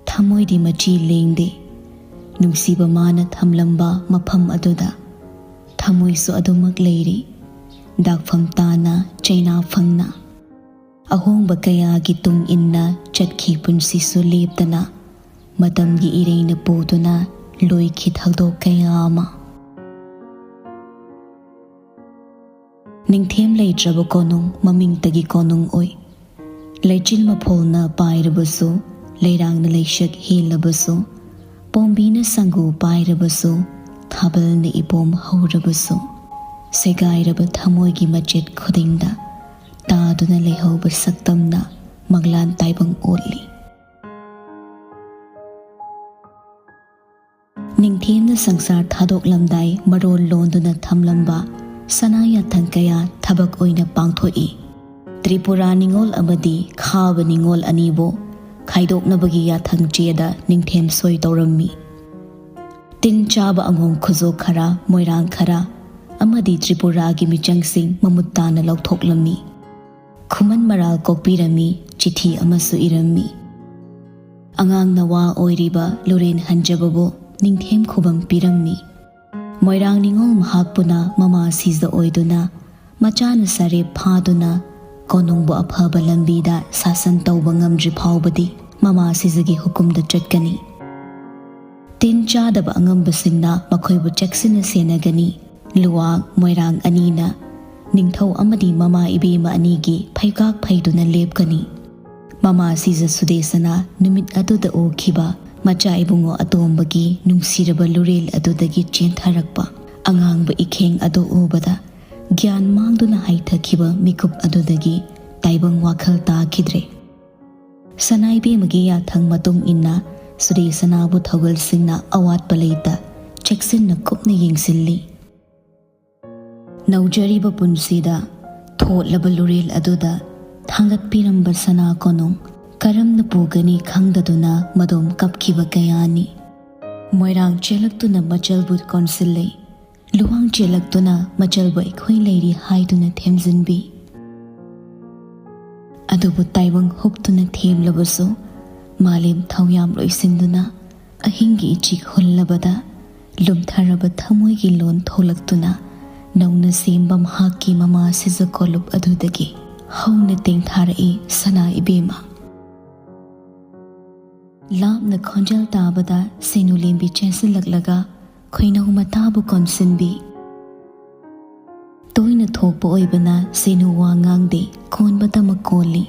ꯊꯃꯣꯏꯗꯤ ꯃꯆꯤ ꯂꯦꯡꯗꯦ꯫ ꯅꯨꯡꯁꯤꯕ ꯃꯥꯅ ꯊꯝꯂꯝꯕ ꯃꯐꯝ ꯑꯗꯨꯗ ꯊꯃꯣꯏꯁꯨ ꯑꯗꯨꯃꯛ ꯂꯩꯔꯤ꯫ ꯗꯥꯛꯐꯝ ꯇꯥꯅ, ꯆꯩꯅꯥ ꯐꯪꯅ, ꯑꯍꯣꯡꯕ ꯀꯌꯥꯒꯤ ꯇꯨꯡ ꯏꯟꯅ ꯆꯠꯈꯤ ꯄꯨꯟꯁꯤꯁꯨ ꯂꯦꯞꯇꯅ꯫ ꯃꯇꯝꯒꯤ ꯏꯔꯩꯅ ꯄꯨꯗꯨꯅ ꯂꯣꯏꯈꯤ ꯊꯧꯗꯣꯛ ꯀꯌꯥ ꯑꯃ꯫ ꯅꯤꯡꯊꯦꯝ ꯂꯩꯇ꯭ꯔꯕ ꯀꯣꯅꯨꯡ ꯃꯃꯤꯡꯇꯒꯤ ꯀꯣꯅꯨꯡ ꯑꯣꯏ꯫ ꯂꯩꯆꯤꯜ ꯃꯐꯣꯜꯅ ꯄꯥꯏꯔꯕꯁꯨ, ꯂꯩꯔꯥꯡꯅ ꯂꯩꯁꯛ ꯍꯦꯜꯂꯕꯁꯨ, ꯄꯣꯝꯕꯤꯅ ꯁꯪꯒꯨ ꯄꯥꯏꯔꯕꯁꯨ, ꯊꯥꯕꯜꯅ ꯏꯄꯣꯝ ꯍꯧꯔꯕꯁꯨ, ꯁꯦꯒꯥꯏꯔꯕ ꯊꯃꯣꯏꯒꯤ ꯃꯆꯦꯠ ꯈꯨꯗꯤꯡꯗ ꯇꯥꯗꯨꯅ ꯂꯩꯍꯧꯕ ꯁꯛꯇꯝꯅ ꯃꯪꯂꯥꯟ ꯇꯥꯏꯕꯪ ꯑꯣꯠꯂꯤ꯫ ꯅꯤꯡꯊꯦꯝꯅ ꯁꯪꯁꯥꯔ ꯊꯥꯗꯣꯛꯂꯝꯗꯥꯏ ꯃꯔꯣꯜ ꯂꯣꯟꯗꯨꯅ ꯊꯝꯂꯝꯕ ꯁꯅꯥ ꯌꯥꯊꯪ ꯀꯌꯥ ꯊꯕꯛ ꯑꯣꯏꯅ ꯄꯥꯡꯊꯣꯛꯏ꯫ ꯇ꯭ꯔꯤꯄꯨꯔꯥ ꯅꯤꯉꯣꯜ ꯑꯃꯗꯤ ꯈꯥꯕ ꯅꯤꯉꯣꯜ ꯑꯅꯤꯕꯨ ꯈꯥꯏꯗꯣꯛꯅꯕꯒꯤ ꯌꯥꯊꯪ ꯆꯦꯗ ꯅꯤꯡꯊꯦꯝ ꯁꯣꯏ ꯇꯧꯔꯝꯃꯤ꯫ ꯇꯤꯟ ꯆꯥꯕ ꯑꯉꯣꯝ ꯈꯨꯖꯣ ꯈꯔ, ꯃꯣꯏꯔꯥꯡ ꯈꯔ, ꯑꯃꯗꯤ ꯇ꯭ꯔꯤꯄꯨꯔꯥꯒꯤ ꯃꯤꯆꯪꯁꯤꯡ ꯃꯃꯨꯠ ꯇꯥꯅ ꯂꯧꯊꯣꯛꯂꯝꯃꯤ꯫ ꯈꯨꯃꯟ ꯃꯔꯥꯜ ꯀꯣꯛꯄꯤꯔꯝꯃꯤ, ꯆꯤꯊꯤ ꯑꯃꯁꯨ ꯏꯔꯝꯃꯤ꯫ ꯑꯉꯥꯡ ꯅꯋꯥ ꯑꯣꯏꯔꯤꯕ ꯂꯨꯔꯦꯟ ꯍꯟꯖꯕꯕꯨ ꯅꯤꯡꯊꯦꯝ ꯈꯨꯕꯝ ꯄꯤꯔꯝꯃꯤ꯫ ꯃꯣꯏꯔꯥꯡ ꯅꯤꯉꯣꯜ ꯃꯍꯥꯛꯄꯨꯅ ꯃꯃꯥ ꯁꯤꯖ ꯑꯣꯏꯗꯨꯅ, ꯃꯆꯥꯅ ꯁꯔꯦꯞ ꯐꯥꯗꯨꯅ ꯀꯣꯅꯨꯡꯕꯨ ꯑꯐꯕ ꯂꯝꯕꯤꯗ ꯁꯥꯁꯟ ꯇꯧꯕ ꯉꯝꯗ꯭ꯔꯤ ꯐꯥꯎꯕꯗꯤ ꯃꯃꯥ ꯁꯤꯖꯒꯤ ꯍꯨꯀꯨꯝꯗ ꯆꯠꯀꯅꯤ꯫ ꯇꯤꯟ ꯆꯥꯗꯕ ꯑꯉꯝꯕꯁꯤꯡꯅ ꯃꯈꯣꯏꯕꯨ ꯆꯦꯛꯁꯤꯟꯅ ꯁꯦꯟꯅꯒꯅꯤ꯫ ꯂꯨꯋꯥꯡ ꯃꯣꯏꯔꯥꯡ ꯑꯅꯤꯅ ꯅꯤꯡꯊꯧ ꯑꯃꯗꯤ ꯃꯃꯥ ꯏꯕꯦꯝꯃ ꯑꯅꯤꯒꯤ ꯐꯩꯒꯥꯛ ꯐꯩꯗꯨꯅ ꯂꯦꯞꯀꯅꯤ꯫ ꯃꯃꯥ ꯁꯤꯖ ꯁꯨꯗꯦꯁꯅꯥ ꯅꯨꯃꯤꯠ ꯑꯗꯨꯗ ꯎꯈꯤꯕ ꯃꯆꯥ ꯏꯕꯨꯡꯉꯣ ꯑꯇꯣꯝꯕꯒꯤ ꯅꯨꯡꯁꯤꯔꯕ ꯂꯨꯔꯦꯜ ꯑꯗꯨꯗꯒꯤ ꯆꯦꯟꯊꯔꯛꯄ ꯑꯉꯥꯡꯕ ꯏꯈꯦꯡ ꯑꯗꯨ ꯎꯕꯗ, ꯒ꯭ꯌꯥꯟ ꯃꯥꯡꯗꯨꯅ ꯍꯥꯏꯊꯈꯤꯕ ꯃꯤꯀꯨꯞ ꯑꯗꯨꯗꯒꯤ ꯇꯥꯏꯕꯪ ꯋꯥꯈꯜ ꯇꯥꯈꯤꯗ꯭ꯔꯦ꯫ ꯁꯅꯥ ꯏꯕꯦꯝꯃꯒꯤ ꯌꯥꯊꯪ ꯃꯇꯨꯡ ꯏꯟꯅ ꯁꯨꯗꯦꯁꯅꯥꯕꯨ ꯊꯧꯒꯜꯁꯤꯡꯅ ꯑꯋꯥꯠꯄ ꯂꯩꯇ ꯆꯦꯛꯁꯤꯟꯅ ꯀꯨꯞꯅ ꯌꯦꯡꯁꯤꯜꯂꯤ꯫ ꯅꯧꯖꯔꯤꯕ ꯄꯨꯟꯁꯤꯗ ꯊꯣꯠꯂꯕ ꯂꯨꯔꯦꯜ ꯑꯗꯨꯗ ꯊꯥꯡꯒꯠꯄꯤꯔꯝꯕ ꯁꯅꯥ ꯀꯣꯅꯨꯡ ꯀꯔꯝꯅ ꯄꯨꯒꯅꯤ ꯈꯪꯗꯗꯨꯅ ꯃꯗꯣꯝ ꯀꯞꯈꯤꯕ ꯀꯌꯥꯅꯤ꯫ ꯃꯣꯏꯔꯥꯡ ꯆꯦꯜꯂꯛꯇꯨꯅ ꯃꯆꯜꯕꯨ ꯀꯣꯟꯁꯤꯜꯂꯤ꯫ ꯂꯨꯋꯥꯡ ꯆꯦꯜꯂꯛꯇꯨꯅ ꯃꯆꯜꯕꯨ ꯑꯩꯈꯣꯏ ꯂꯩꯔꯤ ꯍꯥꯏꯗꯨꯅ ꯊꯦꯝꯖꯤꯟꯕꯤ꯫ ꯑꯗꯨꯕꯨ ꯇꯥꯏꯕꯪ ꯍꯨꯞꯇꯨꯅ ꯊꯦꯝꯂꯕꯁꯨ, ꯃꯥꯂꯦꯝ ꯊꯧꯌꯥꯝ ꯂꯣꯏꯁꯤꯟꯗꯨꯅ ꯑꯍꯤꯡꯒꯤ ꯏꯆꯤꯛ ꯍꯨꯜꯂꯕꯗ, ꯂꯨꯝꯊꯔꯕ ꯊꯃꯣꯏꯒꯤ ꯂꯣꯟ ꯊꯣꯛꯂꯛꯇꯨꯅ ꯅꯧꯅ ꯁꯦꯝꯕ ꯃꯍꯥꯛꯀꯤ ꯃꯃꯥ ꯁꯤꯖ ꯀꯣꯂꯨꯞ ꯑꯗꯨꯗꯒꯤ ꯍꯧꯅ ꯇꯦꯡꯊꯥꯔꯛꯏ ꯁꯅꯥ ꯏꯕꯦꯝꯃ꯫ ꯂꯥꯞꯅ ꯈꯣꯟꯖꯦꯜ ꯇꯥꯕꯗ ꯁꯦꯅꯨ ꯂꯦꯝꯕꯤ ꯆꯦꯟꯁꯤꯜꯂꯛꯂꯒ ꯈꯣꯏꯅꯧ ꯃꯇꯥꯕꯨ ꯀꯣꯟꯁꯤꯟꯕꯤ꯫ ꯇꯣꯏꯅ ꯊꯣꯛꯄ ꯑꯣꯏꯕꯅ ꯁꯦꯅꯨ ꯋꯥ ꯉꯥꯡꯗꯦ, ꯀꯣꯟꯕꯇꯃꯛ ꯀꯣꯜꯂꯤ꯫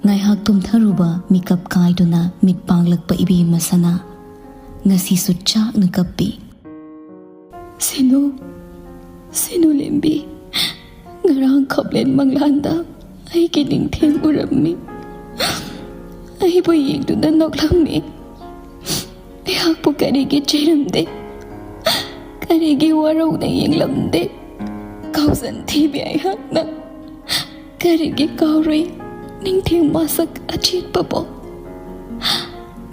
ꯉꯥꯏꯍꯥꯛ ꯇꯨꯝꯊꯔꯨꯕ ꯃꯤꯀꯞ ꯀꯥꯏꯗꯨꯅ ꯃꯤꯠ ꯄꯥꯡꯂꯛꯄ ꯏꯕꯦꯝꯃ ꯁꯅꯥ ꯉꯁꯤꯁꯨ ꯆꯥꯛꯅ ꯀꯞꯄꯤ꯫ "ꯁꯦꯅꯨ, ꯁꯦꯅꯨ ꯂꯦꯝꯕꯤ, ꯉꯔꯥꯡ ꯈꯣꯞꯂꯦꯟ ꯃꯪꯂꯥꯟꯗ ꯑꯩꯒꯤ ꯅꯤꯡꯊꯦꯝ ꯎꯔꯝꯃꯤ꯫ ꯑꯩꯕꯨ ꯌꯦꯡꯗꯨꯅ ꯅꯣꯛꯂꯝꯃꯤ꯫ ꯑꯩꯍꯥꯛꯄꯨ ꯀꯔꯤꯒꯤ ꯆꯩꯔꯝꯗꯦ? ꯀꯔꯤꯒꯤ ꯋꯥꯔꯧꯅ ꯌꯦꯡꯂꯝꯗꯦ? ꯀꯥꯎꯖꯟ ꯊꯤꯕꯤ ꯑꯩꯍꯥꯛꯅ ꯀꯔꯤꯒꯤ ꯀꯥꯎꯔꯨꯏ ꯅꯤꯡꯊꯦꯝ ꯃꯁꯛ ꯑꯆꯦꯠꯄꯕꯨ?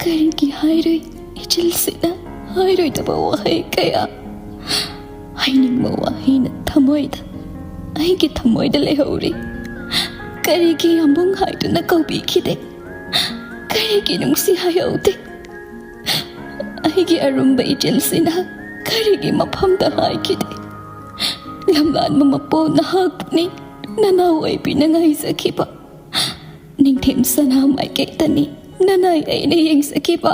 ꯀꯔꯤꯒꯤ ꯍꯥꯏꯔꯨꯏ ꯏꯆꯤꯜꯁꯤꯅ ꯍꯥꯏꯔꯣꯏꯗꯕ ꯋꯥꯍꯩ ꯀꯌꯥ? ꯍꯥꯏꯅꯤꯡꯕ ꯋꯥꯍꯩꯅ ꯊꯃꯣꯏꯗ, ꯑꯩꯒꯤ ꯊꯃꯣꯏꯗ ꯂꯩꯍꯧꯔꯤ꯫ ꯀꯔꯤꯒꯤ ꯌꯥꯝꯕꯨꯡ ꯍꯥꯏꯗꯨꯅ ꯀꯧꯕꯤꯈꯤꯗꯦ? ꯀꯔꯤꯒꯤ ꯅꯨꯡꯁꯤ ꯍꯥꯏꯍꯧꯗꯦ? ꯑꯩꯒꯤ ꯑꯔꯨꯝꯕ ꯏꯆꯦꯜꯁꯤꯅ ꯀꯔꯤꯒꯤ ꯃꯐꯝꯗ ꯍꯥꯏꯈꯤꯗꯦ? ꯂꯝꯂꯥꯟꯕ ꯃꯄꯣ ꯅꯍꯥꯛꯄꯨꯅꯤ ꯅꯅꯥꯎ ꯑꯣꯏꯕꯤꯅ ꯉꯥꯏꯖꯈꯤꯕ꯫ ꯅꯤꯡꯊꯦꯝ ꯁꯅꯥ ꯃꯥꯏꯀꯩꯗꯅꯤ ꯅꯅꯥꯏ ꯑꯩꯅ ꯌꯦꯡꯖꯈꯤꯕ꯫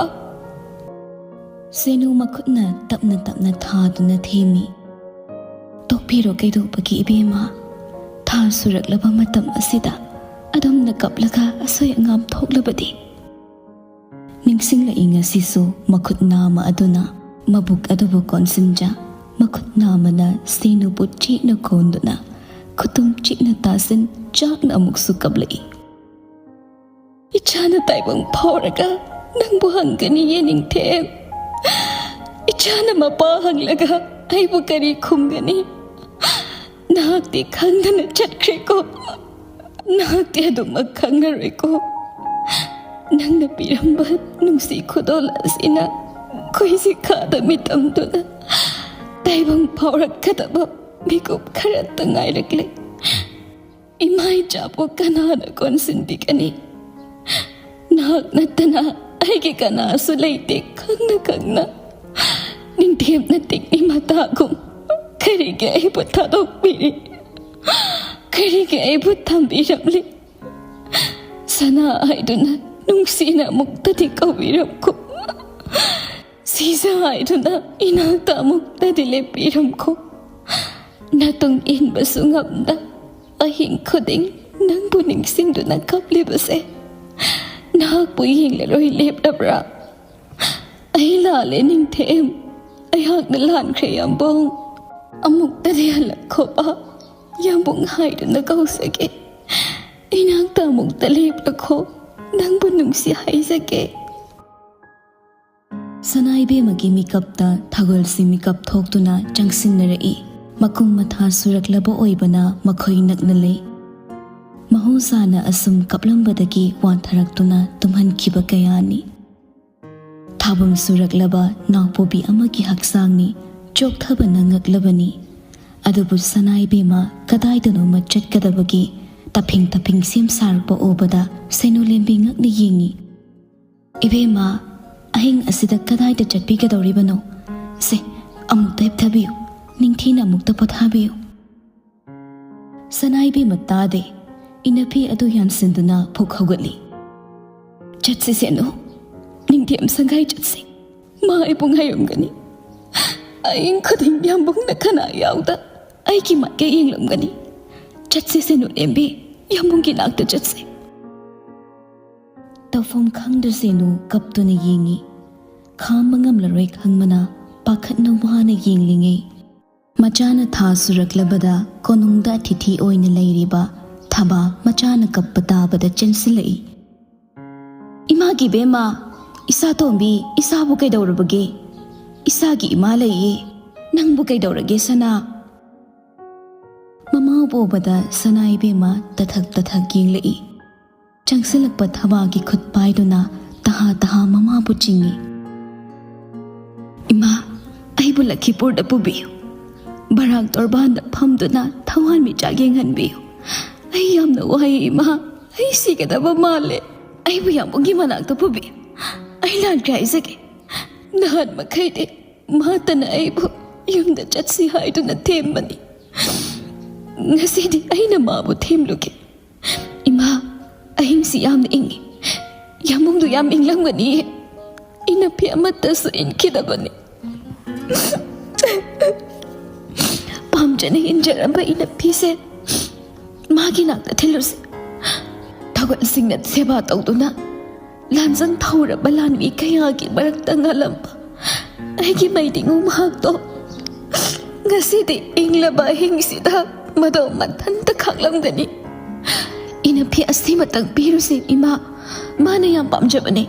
ꯁꯦꯅꯨ ꯃꯈꯨꯠꯅ ꯇꯞꯅ ꯇꯞꯅ ꯊꯥꯗꯨꯅ ꯊꯦꯝꯃꯤ꯫ "ꯇꯣꯛꯄꯤꯔꯣ ꯀꯩꯗꯧꯕꯒꯤ ꯏꯕꯦꯝꯃ? ꯊꯥ ꯁꯨꯔꯛꯂꯕ ꯃꯇꯝ ꯑꯁꯤꯗ ꯑꯗꯣꯝꯅ ꯀꯞꯂꯒ ꯑꯁꯣꯏ ꯑꯉꯥꯝ ꯊꯣꯛꯂꯕꯗꯤ?" ꯅꯤꯡꯁꯤꯡꯂꯛꯏ ꯉꯁꯤꯁꯨ ꯃꯈꯨꯠ ꯅꯥꯝꯃ ꯑꯗꯨꯅ ꯃꯕꯨꯛ ꯑꯗꯨꯕꯨ ꯀꯣꯟꯁꯤꯟꯖ, ꯃꯈꯨꯠ ꯅꯥꯝꯃꯅ ꯁꯦꯅꯨꯕꯨ ꯆꯦꯠꯅ ꯀꯣꯟꯗꯨꯅ ꯈꯨꯇꯨꯝ ꯆꯦꯠꯅ ꯇꯥꯁꯤꯟ, ꯆꯥꯛꯅ ꯑꯃꯨꯛꯁꯨ ꯀꯞꯂꯛꯏ꯫ "ꯏꯆꯥꯅ ꯇꯥꯏꯕꯪ ꯐꯥꯎꯔꯒ ꯅꯪꯕꯨ ꯍꯪꯒꯅꯤꯌꯦ ꯅꯤꯡꯊꯦꯝ꯫ ꯏꯆꯥꯅ ꯃꯄꯥ ꯍꯪꯂꯒ ꯑꯩꯕꯨ ꯀꯔꯤ ꯈꯨꯝꯒꯅꯤ? ꯅꯍꯥꯛꯇꯤ ꯈꯪꯗꯅ ꯆꯠꯈ꯭ꯔꯦꯀꯣ꯫ ꯅꯍꯥꯛꯇꯤ ꯑꯗꯨꯃꯛ ꯈꯪꯉꯔꯣꯏꯀꯣ꯫ ꯅꯪꯅ ꯄꯤꯔꯝꯕ ꯅꯨꯡꯁꯤ ꯈꯨꯗꯣꯜ ꯑꯁꯤꯅ ꯈꯣꯏꯖꯤ ꯈꯥꯗ ꯃꯤꯇꯝꯗꯨꯅ ꯇꯥꯏꯕꯪ ꯐꯥꯎꯔꯛꯀꯗꯕ ꯃꯤꯀꯨꯞ ꯈꯔꯇ ꯉꯥꯏꯔꯛꯂꯦ꯫ ꯏꯃꯥ ꯏꯆꯥꯕꯨ ꯀꯅꯥꯅ ꯀꯣꯟꯁꯤꯟꯕꯤꯒꯅꯤ? ꯅꯍꯥꯛ ꯅꯠꯇꯅ ꯑꯩꯒꯤ ꯀꯅꯥꯁꯨ ꯂꯩꯇꯦ ꯈꯪꯅ ꯈꯪꯅ꯫ ꯅꯤꯡꯊꯦꯝꯅ ꯇꯤꯛꯅꯤ ꯃꯇꯥꯒꯨꯝ ꯀꯔꯤꯒꯤ ꯑꯩꯕꯨ ꯊꯥꯗꯣꯛꯄꯤꯔꯤ? ꯀꯔꯤꯒꯤ ꯑꯩꯕꯨ ꯊꯝꯕꯤꯔꯝꯂꯤ? ꯁꯅꯥ ꯍꯥꯏꯗꯨꯅ ꯅꯨꯡꯁꯤꯅ ꯑꯃꯨꯛꯇꯗꯤ ꯀꯧꯕꯤꯔꯝꯈꯣ꯫ ꯁꯤꯖ ꯍꯥꯏꯗꯨꯅ ꯏꯅꯥꯛꯇ ꯑꯃꯨꯛꯇꯗꯤ ꯂꯦꯞꯄꯤꯔꯝꯈꯣ꯫ ꯅꯇꯨꯡ ꯏꯟꯕꯁꯨ ꯉꯝꯗ ꯑꯍꯤꯡ ꯈꯨꯗꯤꯡ ꯅꯪꯕꯨ ꯅꯤꯡꯁꯤꯡꯗꯨꯅ ꯀꯞꯂꯤꯕꯁꯦ ꯅꯍꯥꯛꯄꯨ ꯌꯦꯡꯂꯔꯣꯏ ꯂꯦꯞꯂꯕ꯭ꯔꯥ? ꯑꯩ ꯂꯥꯜꯂꯦ ꯅꯤꯡꯊꯦꯝ, ꯑꯩꯍꯥꯛꯅ ꯂꯥꯟꯈ꯭ꯔꯦ ꯌꯥꯝꯕꯨꯡ꯫ ꯑꯃꯨꯛꯇꯗꯤ ꯍꯜꯂꯛꯈꯣꯕ, ꯌꯥꯝꯕꯨꯡ ꯍꯥꯏꯗꯨꯅ ꯀꯧꯖꯒꯦ꯫ ꯏꯅꯥꯛꯇ ꯑꯃꯨꯛꯇ ꯂꯦꯞꯂꯈꯣ, ꯅꯪꯕꯨ ꯅꯨꯡꯁꯤ ꯍꯥꯏꯖꯒꯦ꯫ ꯁꯅꯥ ꯏꯕꯦꯝꯃꯒꯤ ꯃꯤꯀꯞꯇ ꯊꯥꯒꯜꯁꯤ ꯃꯤꯀꯞ ꯊꯣꯛꯇꯨꯅ ꯆꯪꯁꯤꯟꯅꯔꯛꯏ꯫ ꯃꯀꯨꯝ ꯃꯊꯥ ꯁꯨꯔꯛꯂꯕ ꯑꯣꯏꯕꯅ ꯃꯈꯣꯏ ꯅꯛꯅ ꯂꯩ꯫ ꯃꯍꯧꯁꯥꯅ ꯑꯁꯨꯝ ꯀꯞꯂꯝꯕꯗꯒꯤ ꯋꯥꯟꯊꯔꯛꯇꯨꯅ ꯇꯨꯝꯍꯟꯈꯤꯕ ꯀꯌꯥꯅꯤ꯫ ꯊꯥꯕꯝ ꯁꯨꯔꯛꯂꯕ ꯅꯥꯎꯄꯣꯕꯤ ꯑꯃꯒꯤ ꯍꯛꯆꯥꯡꯅꯤ ꯆꯣꯛꯊꯕꯅ ꯉꯛꯂꯕꯅꯤ꯫ ꯑꯗꯨꯕꯨ ꯁꯅꯥ ꯏꯕꯦꯝꯃ ꯀꯗꯥꯏꯗꯅꯣꯃ ꯆꯠꯀꯗꯕꯒꯤ ꯇꯐꯤꯡ ꯇꯐꯤꯡ ꯁꯦꯝ ꯁꯥꯔꯛꯄ ꯎꯕꯗ ꯁꯦꯅꯨꯂꯦꯝꯕꯤ ꯉꯛꯅ ꯌꯦꯡꯉꯤ꯫ "ꯏꯕꯦꯝꯃ, ꯑꯍꯤꯡ ꯑꯁꯤꯗ ꯀꯗꯥꯏꯗ ꯆꯠꯄꯤꯒꯗꯧꯔꯤꯕꯅꯣ? ꯁꯦ, ꯑꯃꯨꯛꯇ ꯍꯤꯞꯊꯕꯤꯌꯨ, ꯅꯤꯡꯊꯤꯅ ꯑꯃꯨꯛꯇ ꯄꯣꯊꯥꯕꯤꯌꯨ꯫" ꯁꯅꯥ ꯏꯕꯦꯝꯃ ꯇꯥꯗꯦ꯫ ꯏꯅꯐꯤ ꯑꯗꯨ ꯌꯥꯟꯁꯤꯟꯗꯨꯅ ꯐꯨꯛ ꯍꯧꯒꯠꯂꯤ꯫ "ꯆꯠꯁꯤ ꯁꯦꯅꯨ, ꯅꯤꯡꯊꯦꯝ ꯁꯪꯒꯥꯏ ꯆꯠꯁꯤ꯫ ꯃꯥ ꯑꯩꯕꯨ ꯉꯥꯏꯔꯝꯒꯅꯤ꯫ ꯑꯍꯤꯡ ꯈꯨꯗꯤꯡ ꯌꯥꯝꯕꯨꯡꯅ ꯈꯅꯥ ꯌꯥꯎꯗ ꯑꯩꯒꯤ ꯃꯥꯏꯀꯩ ꯌꯦꯡꯂꯝꯒꯅꯤ꯫ ꯆꯠꯁꯤ ꯁꯦꯅꯨꯂꯦꯝꯕꯤ, ꯌꯥꯝꯕꯨꯡꯒꯤ ꯅꯥꯛꯇ ꯆꯠꯁꯤ꯫" ꯇꯧꯐꯝ ꯈꯪꯗ꯭ꯔ ꯁꯦꯅꯨ ꯀꯞꯇꯨꯅ ꯌꯦꯡꯉꯤ꯫ ꯈꯥꯝꯕ ꯉꯝꯂꯔꯣꯏ ꯈꯪꯕꯅ ꯄꯥꯈꯠꯅ ꯋꯥꯅ ꯌꯦꯡꯂꯤꯉꯩ, ꯃꯆꯥꯅ ꯊꯥ ꯁꯨꯔꯛꯂꯕꯗ ꯀꯣꯅꯨꯡꯗ ꯑꯇꯤꯊꯤ ꯑꯣꯏꯅ ꯂꯩꯔꯤꯕ ꯊꯕꯥ ꯃꯆꯥꯅ ꯀꯞꯄ ꯇꯥꯕꯗ ꯆꯦꯟꯁꯤꯜꯂꯛꯏ꯫ "ꯏꯃꯥꯒꯤ ꯏꯕꯦꯝꯃ, ꯏꯁꯥ ꯇꯣꯝꯕꯤ, ꯏꯁꯥꯕꯨ ꯀꯩꯗꯧꯔꯕꯒꯦ? ꯏꯁꯥꯒꯤ ꯏꯃꯥ ꯂꯩꯌꯦ꯫ ꯅꯪꯕꯨ ꯀꯩꯗꯧꯔꯒꯦ ꯁꯅꯥ?" ꯃꯃꯥ ꯎꯕꯗ ꯁꯅꯥ ꯏꯕꯦꯝꯃ ꯇꯊꯛ ꯇꯊꯛ ꯌꯦꯡꯂꯛꯏ꯫ ꯆꯪꯁꯤꯜꯂꯛꯄ ꯊꯕꯥꯒꯤ ꯈꯨꯠ ꯄꯥꯏꯗꯨꯅ ꯇꯍꯥ ꯇꯍꯥ ꯃꯃꯥꯕꯨ ꯆꯤꯡꯏ꯫ "ꯏꯃꯥ, ꯑꯩꯕꯨ ꯂꯈꯤꯄꯨꯔꯗ ꯄꯨꯕꯤꯌꯨ꯫ ꯕꯔꯥꯛ ꯇꯣꯔꯕꯥꯟꯗ ꯐꯝꯗꯨꯅ ꯊꯋꯥꯟꯃꯤꯆꯥꯛ ꯌꯦꯡꯍꯟꯕꯤꯌꯨ꯫ ꯑꯩ ꯌꯥꯝꯅ ꯋꯥꯏ ꯏꯃꯥ꯫ ꯑꯩ ꯁꯤꯒꯗꯕ ꯃꯥꯜꯂꯦ꯫ ꯑꯩꯕꯨ ꯌꯥꯝꯕꯨꯡꯒꯤ ꯃꯅꯥꯛꯇ ꯄꯨꯕꯤꯌꯨ꯫ ꯑꯩ ꯂꯥꯟꯈ꯭ꯔꯦ ꯍꯥꯏꯖꯒꯦ꯫ ꯅꯍꯥꯟ ꯃꯈꯩꯗꯤ ꯃꯥꯇꯅ ꯑꯩꯕꯨ ꯌꯨꯝꯗ ꯆꯠꯁꯤ ꯍꯥꯏꯗꯨꯅ ꯊꯦꯝꯕꯅꯤ꯫ ꯉꯁꯤꯗꯤ ꯑꯩꯅ ꯃꯥꯕꯨ ꯊꯦꯝꯂꯨꯒꯦ꯫ ꯏꯃꯥ, ꯑꯍꯤꯡꯁꯤ ꯌꯥꯝꯅ ꯏꯪꯉꯤ꯫ ꯌꯥꯝꯕꯨꯡꯗꯨ ꯌꯥꯝ ꯏꯪꯂꯝꯒꯅꯤꯌꯦ꯫ ꯏꯅꯐꯤ ꯑꯃꯠꯇꯁꯨ ꯏꯟꯈꯤꯗꯕꯅꯤ꯫ ꯄꯥꯝꯖꯅ ꯏꯟꯖꯔꯝꯕ ꯏꯅꯐꯤꯁꯦ ꯃꯥꯒꯤ ꯅꯥꯛꯇ ꯊꯤꯜꯂꯨꯁꯤ꯫ ꯊꯧꯒꯜꯁꯤꯡꯅ ꯁꯦꯕꯥ ꯇꯧꯗꯨꯅ ꯂꯥꯟꯖꯪ ꯊꯧꯔꯕ ꯂꯥꯟꯃꯤ ꯀꯌꯥꯒꯤ ꯃꯔꯛꯇ ꯉꯥꯜꯂꯝꯕ ꯑꯩꯒꯤ ꯃꯩꯗꯤꯡꯉꯨ ꯃꯍꯥꯛꯇꯣ ꯉꯁꯤꯗꯤ ꯏꯪꯂꯕ ꯑꯍꯤꯡꯁꯤꯗ ꯃꯗꯣ ꯃꯊꯟꯇ ꯈꯥꯛꯂꯝꯒꯅꯤ꯫ ꯏꯅꯐꯤ ꯑꯁꯤꯃꯇꯪ ꯄꯤꯔꯨꯁꯦ ꯏꯃꯥ, ꯃꯥꯅ ꯌꯥꯝ ꯄꯥꯝꯖꯕꯅꯦ꯫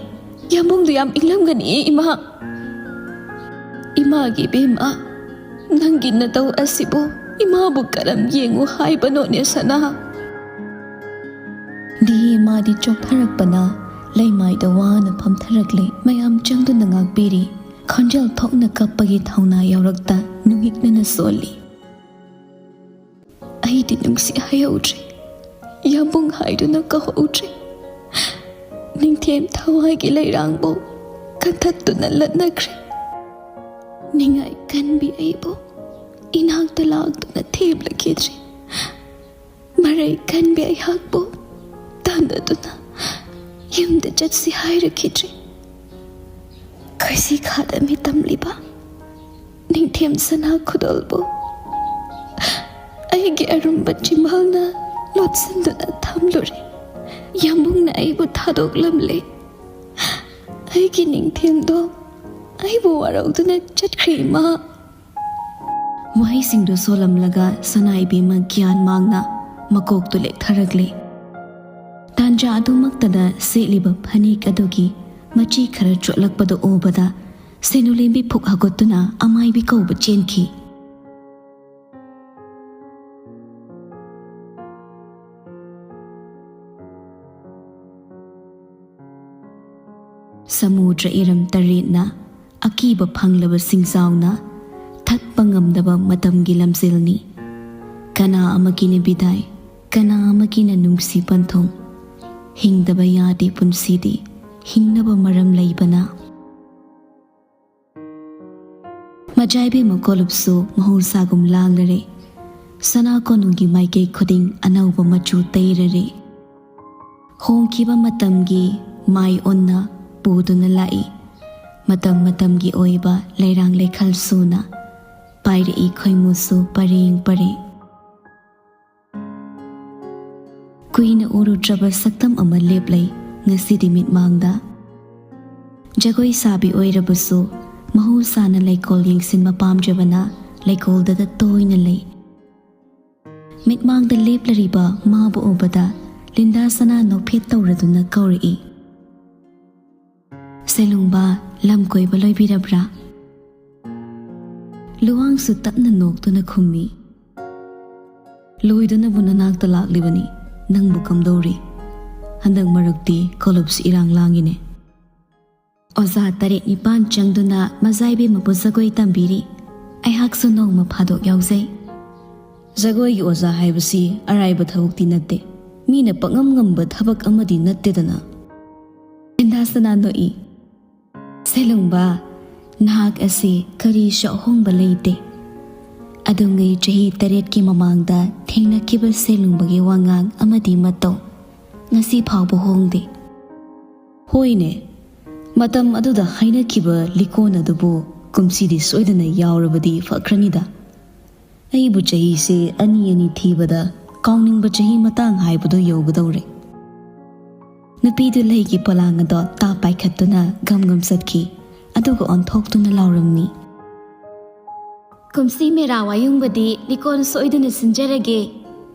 ꯌꯥꯝꯕꯨꯡꯗꯨ ꯌꯥꯝ ꯏꯪꯂꯝꯒꯅꯤꯌꯦ ꯏꯃꯥ꯫" "ꯏꯃꯥꯒꯤ ꯏꯕꯦꯝꯃ, ꯅꯪꯒꯤ ꯅꯇꯧ ꯑꯁꯤꯕꯨ ꯏꯃꯥꯕꯨ ꯀꯔꯝ ꯌꯦꯡꯉꯨ ꯍꯥꯏꯕꯅꯣꯅꯦ ꯁꯅꯥ?" ꯗꯤꯌꯦ ꯃꯥꯗꯤ ꯆꯣꯛꯊꯔꯛꯄꯅ ꯂꯩꯃꯥꯏꯗ ꯋꯥꯅ ꯐꯝꯊꯔꯛꯂꯦ꯫ ꯃꯌꯥꯝ ꯆꯪꯗꯨꯅ ꯉꯥꯛꯄꯤꯔꯤ꯫ ꯈꯣꯟꯖꯦꯜ ꯊꯣꯛꯅ ꯀꯞꯄꯒꯤ ꯊꯧꯅꯥ ꯌꯥꯎꯔꯛꯇ ꯅꯨꯡꯍꯤꯛꯅꯅ ꯁꯣꯜꯂꯤ꯫ ꯑꯩꯗꯤ ꯅꯨꯡꯁꯤ ꯍꯥꯏꯍꯧꯗ꯭ꯔꯦ, ꯌꯥꯝꯕꯨꯡ ꯍꯥꯏꯗꯨꯅ ꯀꯧꯍꯧꯗ꯭ꯔꯦ꯫ ꯅꯤꯡꯊꯦꯝ ꯊꯋꯥꯏꯒꯤ ꯂꯩꯔꯥꯡꯕꯨ ꯀꯟꯊꯠꯇꯨꯅ ꯂꯠꯅꯈ꯭ꯔꯦ꯫ ꯅꯤꯡꯉꯥꯏ ꯀꯟꯕꯤ ꯑꯩꯕꯨ ꯏꯅꯥꯛꯇ ꯂꯥꯛꯇꯨꯅ ꯊꯦꯝꯂꯛꯈꯤꯗ꯭ꯔꯦ꯫ ꯃꯔꯩ ꯀꯟꯕꯤ ꯑꯩꯍꯥꯛꯄꯨ ꯇꯥꯟꯅꯗꯨꯅ ꯌꯨꯝꯗ ꯆꯠꯁꯤ ꯍꯥꯏꯔꯛꯈꯤꯗ꯭ꯔꯦ꯫ ꯈꯣꯏꯁꯤ ꯈꯥꯗ ꯃꯤꯇꯝꯂꯤꯕ ꯅꯤꯡꯊꯦꯝ ꯁꯅꯥ ꯈꯨꯗꯣꯜꯕꯨ ꯑꯩꯒꯤ ꯑꯔꯨꯝꯕ ꯆꯤꯝꯕꯥꯜꯅ ꯂꯣꯠꯁꯤꯟꯗꯨꯅ ꯊꯝꯂꯨꯔꯦ꯫ ꯌꯥꯝꯕꯨꯡꯅ ꯑꯩꯕꯨ ꯊꯥꯗꯣꯛꯂꯝꯂꯦ꯫ ꯑꯩꯒꯤ ꯅꯤꯡꯊꯦꯝꯗꯣ ꯑꯩꯕꯨ ꯋꯥꯔꯧꯗꯨꯅ ꯆꯠꯈ꯭ꯔꯦ, ꯏꯃꯥ꯫ ꯋꯥꯍꯩꯁꯤꯡꯗꯨ ꯁꯣꯜꯂꯝꯂꯒ ꯁꯅꯥ ꯏꯕꯦꯝꯃ ꯒ꯭ꯌꯥꯟ ꯃꯥꯡꯅ ꯃꯀꯣꯛꯇꯨ ꯂꯦꯛꯊꯔꯛꯂꯦ꯫ ꯇꯥꯟꯖꯥ ꯑꯗꯨꯃꯛꯇꯗ ꯁꯦꯠꯂꯤꯕ ꯐꯅꯦꯛ ꯑꯗꯨꯒꯤ ꯃꯆꯤ ꯈꯔ ꯆꯣꯠꯂꯛꯄꯗꯨ ꯎꯕꯗ ꯁꯦꯅꯨꯂꯦꯝꯕꯤ ꯐꯨꯛ ꯍꯧꯒꯠꯇꯨꯅ ꯑꯃꯥꯏꯕꯤ ꯀꯧꯕ ꯆꯦꯟꯈꯤ꯫ ꯁꯃꯨꯗ꯭ꯔ ꯏꯔꯝ ꯇꯔꯦꯠꯅ ꯑꯀꯤꯕ ꯐꯪꯂꯕ ꯁꯤꯡꯖꯥꯎꯅ ꯊꯠꯄ ꯉꯝꯗꯕ ꯃꯇꯝꯒꯤ ꯂꯝꯖꯦꯜꯅꯤ꯫ ꯀꯅꯥ ꯑꯃꯒꯤꯅ ꯕꯤꯗꯥꯏ, ꯀꯅꯥ ꯑꯃꯒꯤꯅ ꯅꯨꯡꯁꯤ ꯄꯟꯊꯨꯡ꯫ ꯍꯤꯡꯗꯕ ꯌꯥꯗꯦ ꯄꯨꯟꯁꯤꯗꯤ, ꯍꯤꯡꯅꯕ ꯃꯔꯝ ꯂꯩꯕꯅ꯫ ꯃꯖꯥꯏꯕꯤ ꯃꯀꯣꯂꯨꯞꯁꯨ ꯃꯍꯧꯁꯥꯒꯨꯝ ꯂꯥꯡꯂꯔꯦ꯫ ꯁꯅꯥ ꯀꯣꯅꯨꯡꯒꯤ ꯃꯥꯏꯀꯩ ꯈꯨꯗꯤꯡ ꯑꯅꯧꯕ ꯃꯆꯨ ꯇꯩꯔꯔꯦ꯫ ꯍꯣꯡꯈꯤꯕ ꯃꯇꯝꯒꯤ ꯃꯥꯏ ꯑꯣꯟꯅ ꯄꯨꯗꯨꯅ ꯂꯥꯛꯏ꯫ ꯃꯇꯝ ꯃꯇꯝꯒꯤ ꯑꯣꯏꯕ ꯂꯩꯔꯥꯡ ꯂꯩꯈꯜ ꯁꯨꯅ ꯄꯥꯏꯔꯛꯏ ꯈꯣꯏꯃꯨꯁꯨ ꯄꯔꯦꯡ ꯄꯔꯦꯡ꯫ ꯀꯨꯏꯅ ꯎꯔꯨꯗ꯭ꯔꯕ ꯁꯛꯇꯝ ꯑꯃ ꯂꯦꯞꯂꯩ ꯉꯁꯤꯗꯤ ꯃꯤꯠꯃꯥꯡꯗ꯫ ꯖꯒꯣꯏ ꯁꯥꯕꯤ ꯑꯣꯏꯔꯕꯁꯨ ꯃꯍꯧꯁꯥꯅ ꯂꯩꯀꯣꯜ ꯌꯦꯡꯁꯤꯟꯕ ꯄꯥꯝꯖꯕꯅ ꯂꯩꯀꯣꯜꯗꯗ ꯇꯣꯏꯅ ꯂꯩ꯫ ꯃꯤꯠꯃꯥꯡꯗ ꯂꯦꯞꯂꯔꯤꯕ ꯃꯥꯕꯨ ꯎꯕꯗ ꯂꯤꯟꯗꯥ ꯁꯅꯥ ꯅꯣꯛꯐꯦꯠ ꯇꯧꯔꯗꯨꯅ ꯀꯧꯔꯛꯏ꯫ "ꯁꯦꯂꯨꯡꯕ, ꯂꯝ ꯀꯣꯏꯕ ꯂꯣꯏꯕꯤꯔꯕ꯭ꯔꯥ?" ꯂꯨꯋꯥꯡꯁꯨ ꯇꯞꯅ ꯅꯣꯛꯇꯨꯅ ꯈꯨꯝꯃꯤ꯫ "ꯂꯣꯏꯗꯅꯕꯨ ꯅꯅꯥꯛꯇ ꯂꯥꯛꯂꯤꯕꯅꯤ, ꯅꯪꯕꯨ ꯀꯝꯗꯧꯔꯤ? ꯍꯟꯗꯛ ꯃꯔꯛꯇꯤ ꯀꯣꯂꯨꯞꯁꯤ ꯏꯔꯥꯡ ꯂꯥꯡꯉꯤꯅꯦ?" ꯑꯣꯖꯥ ꯇꯔꯦꯠ ꯅꯤꯄꯥꯟ ꯆꯪꯗꯨꯅ ꯃꯖꯥꯏꯕꯦꯝꯃꯕꯨ ꯖꯒꯣꯏ ꯇꯝꯕꯤꯔꯤ꯫ ꯑꯩꯍꯥꯛꯁꯨ ꯅꯣꯡꯃ ꯐꯥꯗꯣꯛ ꯌꯥꯎꯖꯩ꯫ ꯖꯒꯣꯏꯒꯤ ꯑꯣꯖꯥ ꯍꯥꯏꯕꯁꯤ ꯑꯔꯥꯏꯕ ꯊꯕꯛꯇꯤ ꯅꯠꯇꯦ꯫ ꯃꯤꯅ ꯄꯪꯉꯝ ꯉꯝꯕ ꯊꯕꯛ ꯑꯃꯗꯤ ꯅꯠꯇꯦꯗꯅ꯫ ꯏꯟꯗꯥꯁꯅꯥ ꯅꯣꯛꯏ꯫ "ꯁꯦꯂꯨꯡꯕ, ꯅꯍꯥꯛ ꯑꯁꯤ ꯀꯔꯤꯁꯨ ꯑꯍꯣꯡꯕ ꯂꯩꯇꯦ꯫ ꯑꯗꯨꯉꯩ ꯆꯍꯤ ꯇꯔꯦꯠꯀꯤ ꯃꯃꯥꯡꯗ ꯊꯦꯡꯅꯈꯤꯕ ꯁꯦꯂꯨꯡꯕꯒꯤ ꯋꯥꯉꯥꯡ ꯑꯃꯗꯤ ꯃꯇꯧ ꯉꯁꯤ ꯐꯥꯎꯕ ꯍꯣꯡꯗꯦ꯫" "ꯍꯣꯏꯅꯦ, ꯃꯇꯝ ꯑꯗꯨꯗ ꯍꯥꯏꯅꯈꯤꯕ ꯂꯤꯀꯣꯟ ꯑꯗꯨꯕꯨ ꯀꯨꯝꯁꯤꯗꯤ ꯁꯣꯏꯗꯅ ꯌꯥꯎꯔꯕꯗꯤ ꯐꯈ꯭ꯔꯅꯤꯗ꯫ ꯑꯩꯕꯨ ꯆꯍꯤꯁꯦ ꯑꯅꯤ ꯑꯅꯤ ꯊꯤꯕꯗ ꯀꯥꯎꯅꯤꯡꯕ ꯆꯍꯤ ꯃꯇꯥꯡ ꯍꯥꯏꯕꯗꯨ ꯌꯧꯒꯗꯧꯔꯦ꯫" ꯅꯨꯄꯤꯗꯨ ꯂꯩꯒꯤ ꯄꯣꯂꯥꯡ ꯑꯗꯨ ꯇꯥ ꯄꯥꯏꯈꯠꯇꯨꯅ ꯒꯝ ꯒꯝ ꯆꯠꯈꯤ, ꯑꯗꯨꯒ ꯑꯣꯟꯊꯣꯛꯇꯨꯅ ꯂꯥꯎꯔꯝꯃꯤ꯫ "ꯀꯨꯝꯁꯤ ꯃꯦꯔꯥ ꯋꯥꯌꯨꯡꯕꯗꯤ ꯂꯤꯀꯣꯟ ꯁꯣꯏꯗꯅ ꯁꯤꯟꯖꯔꯒꯦ꯫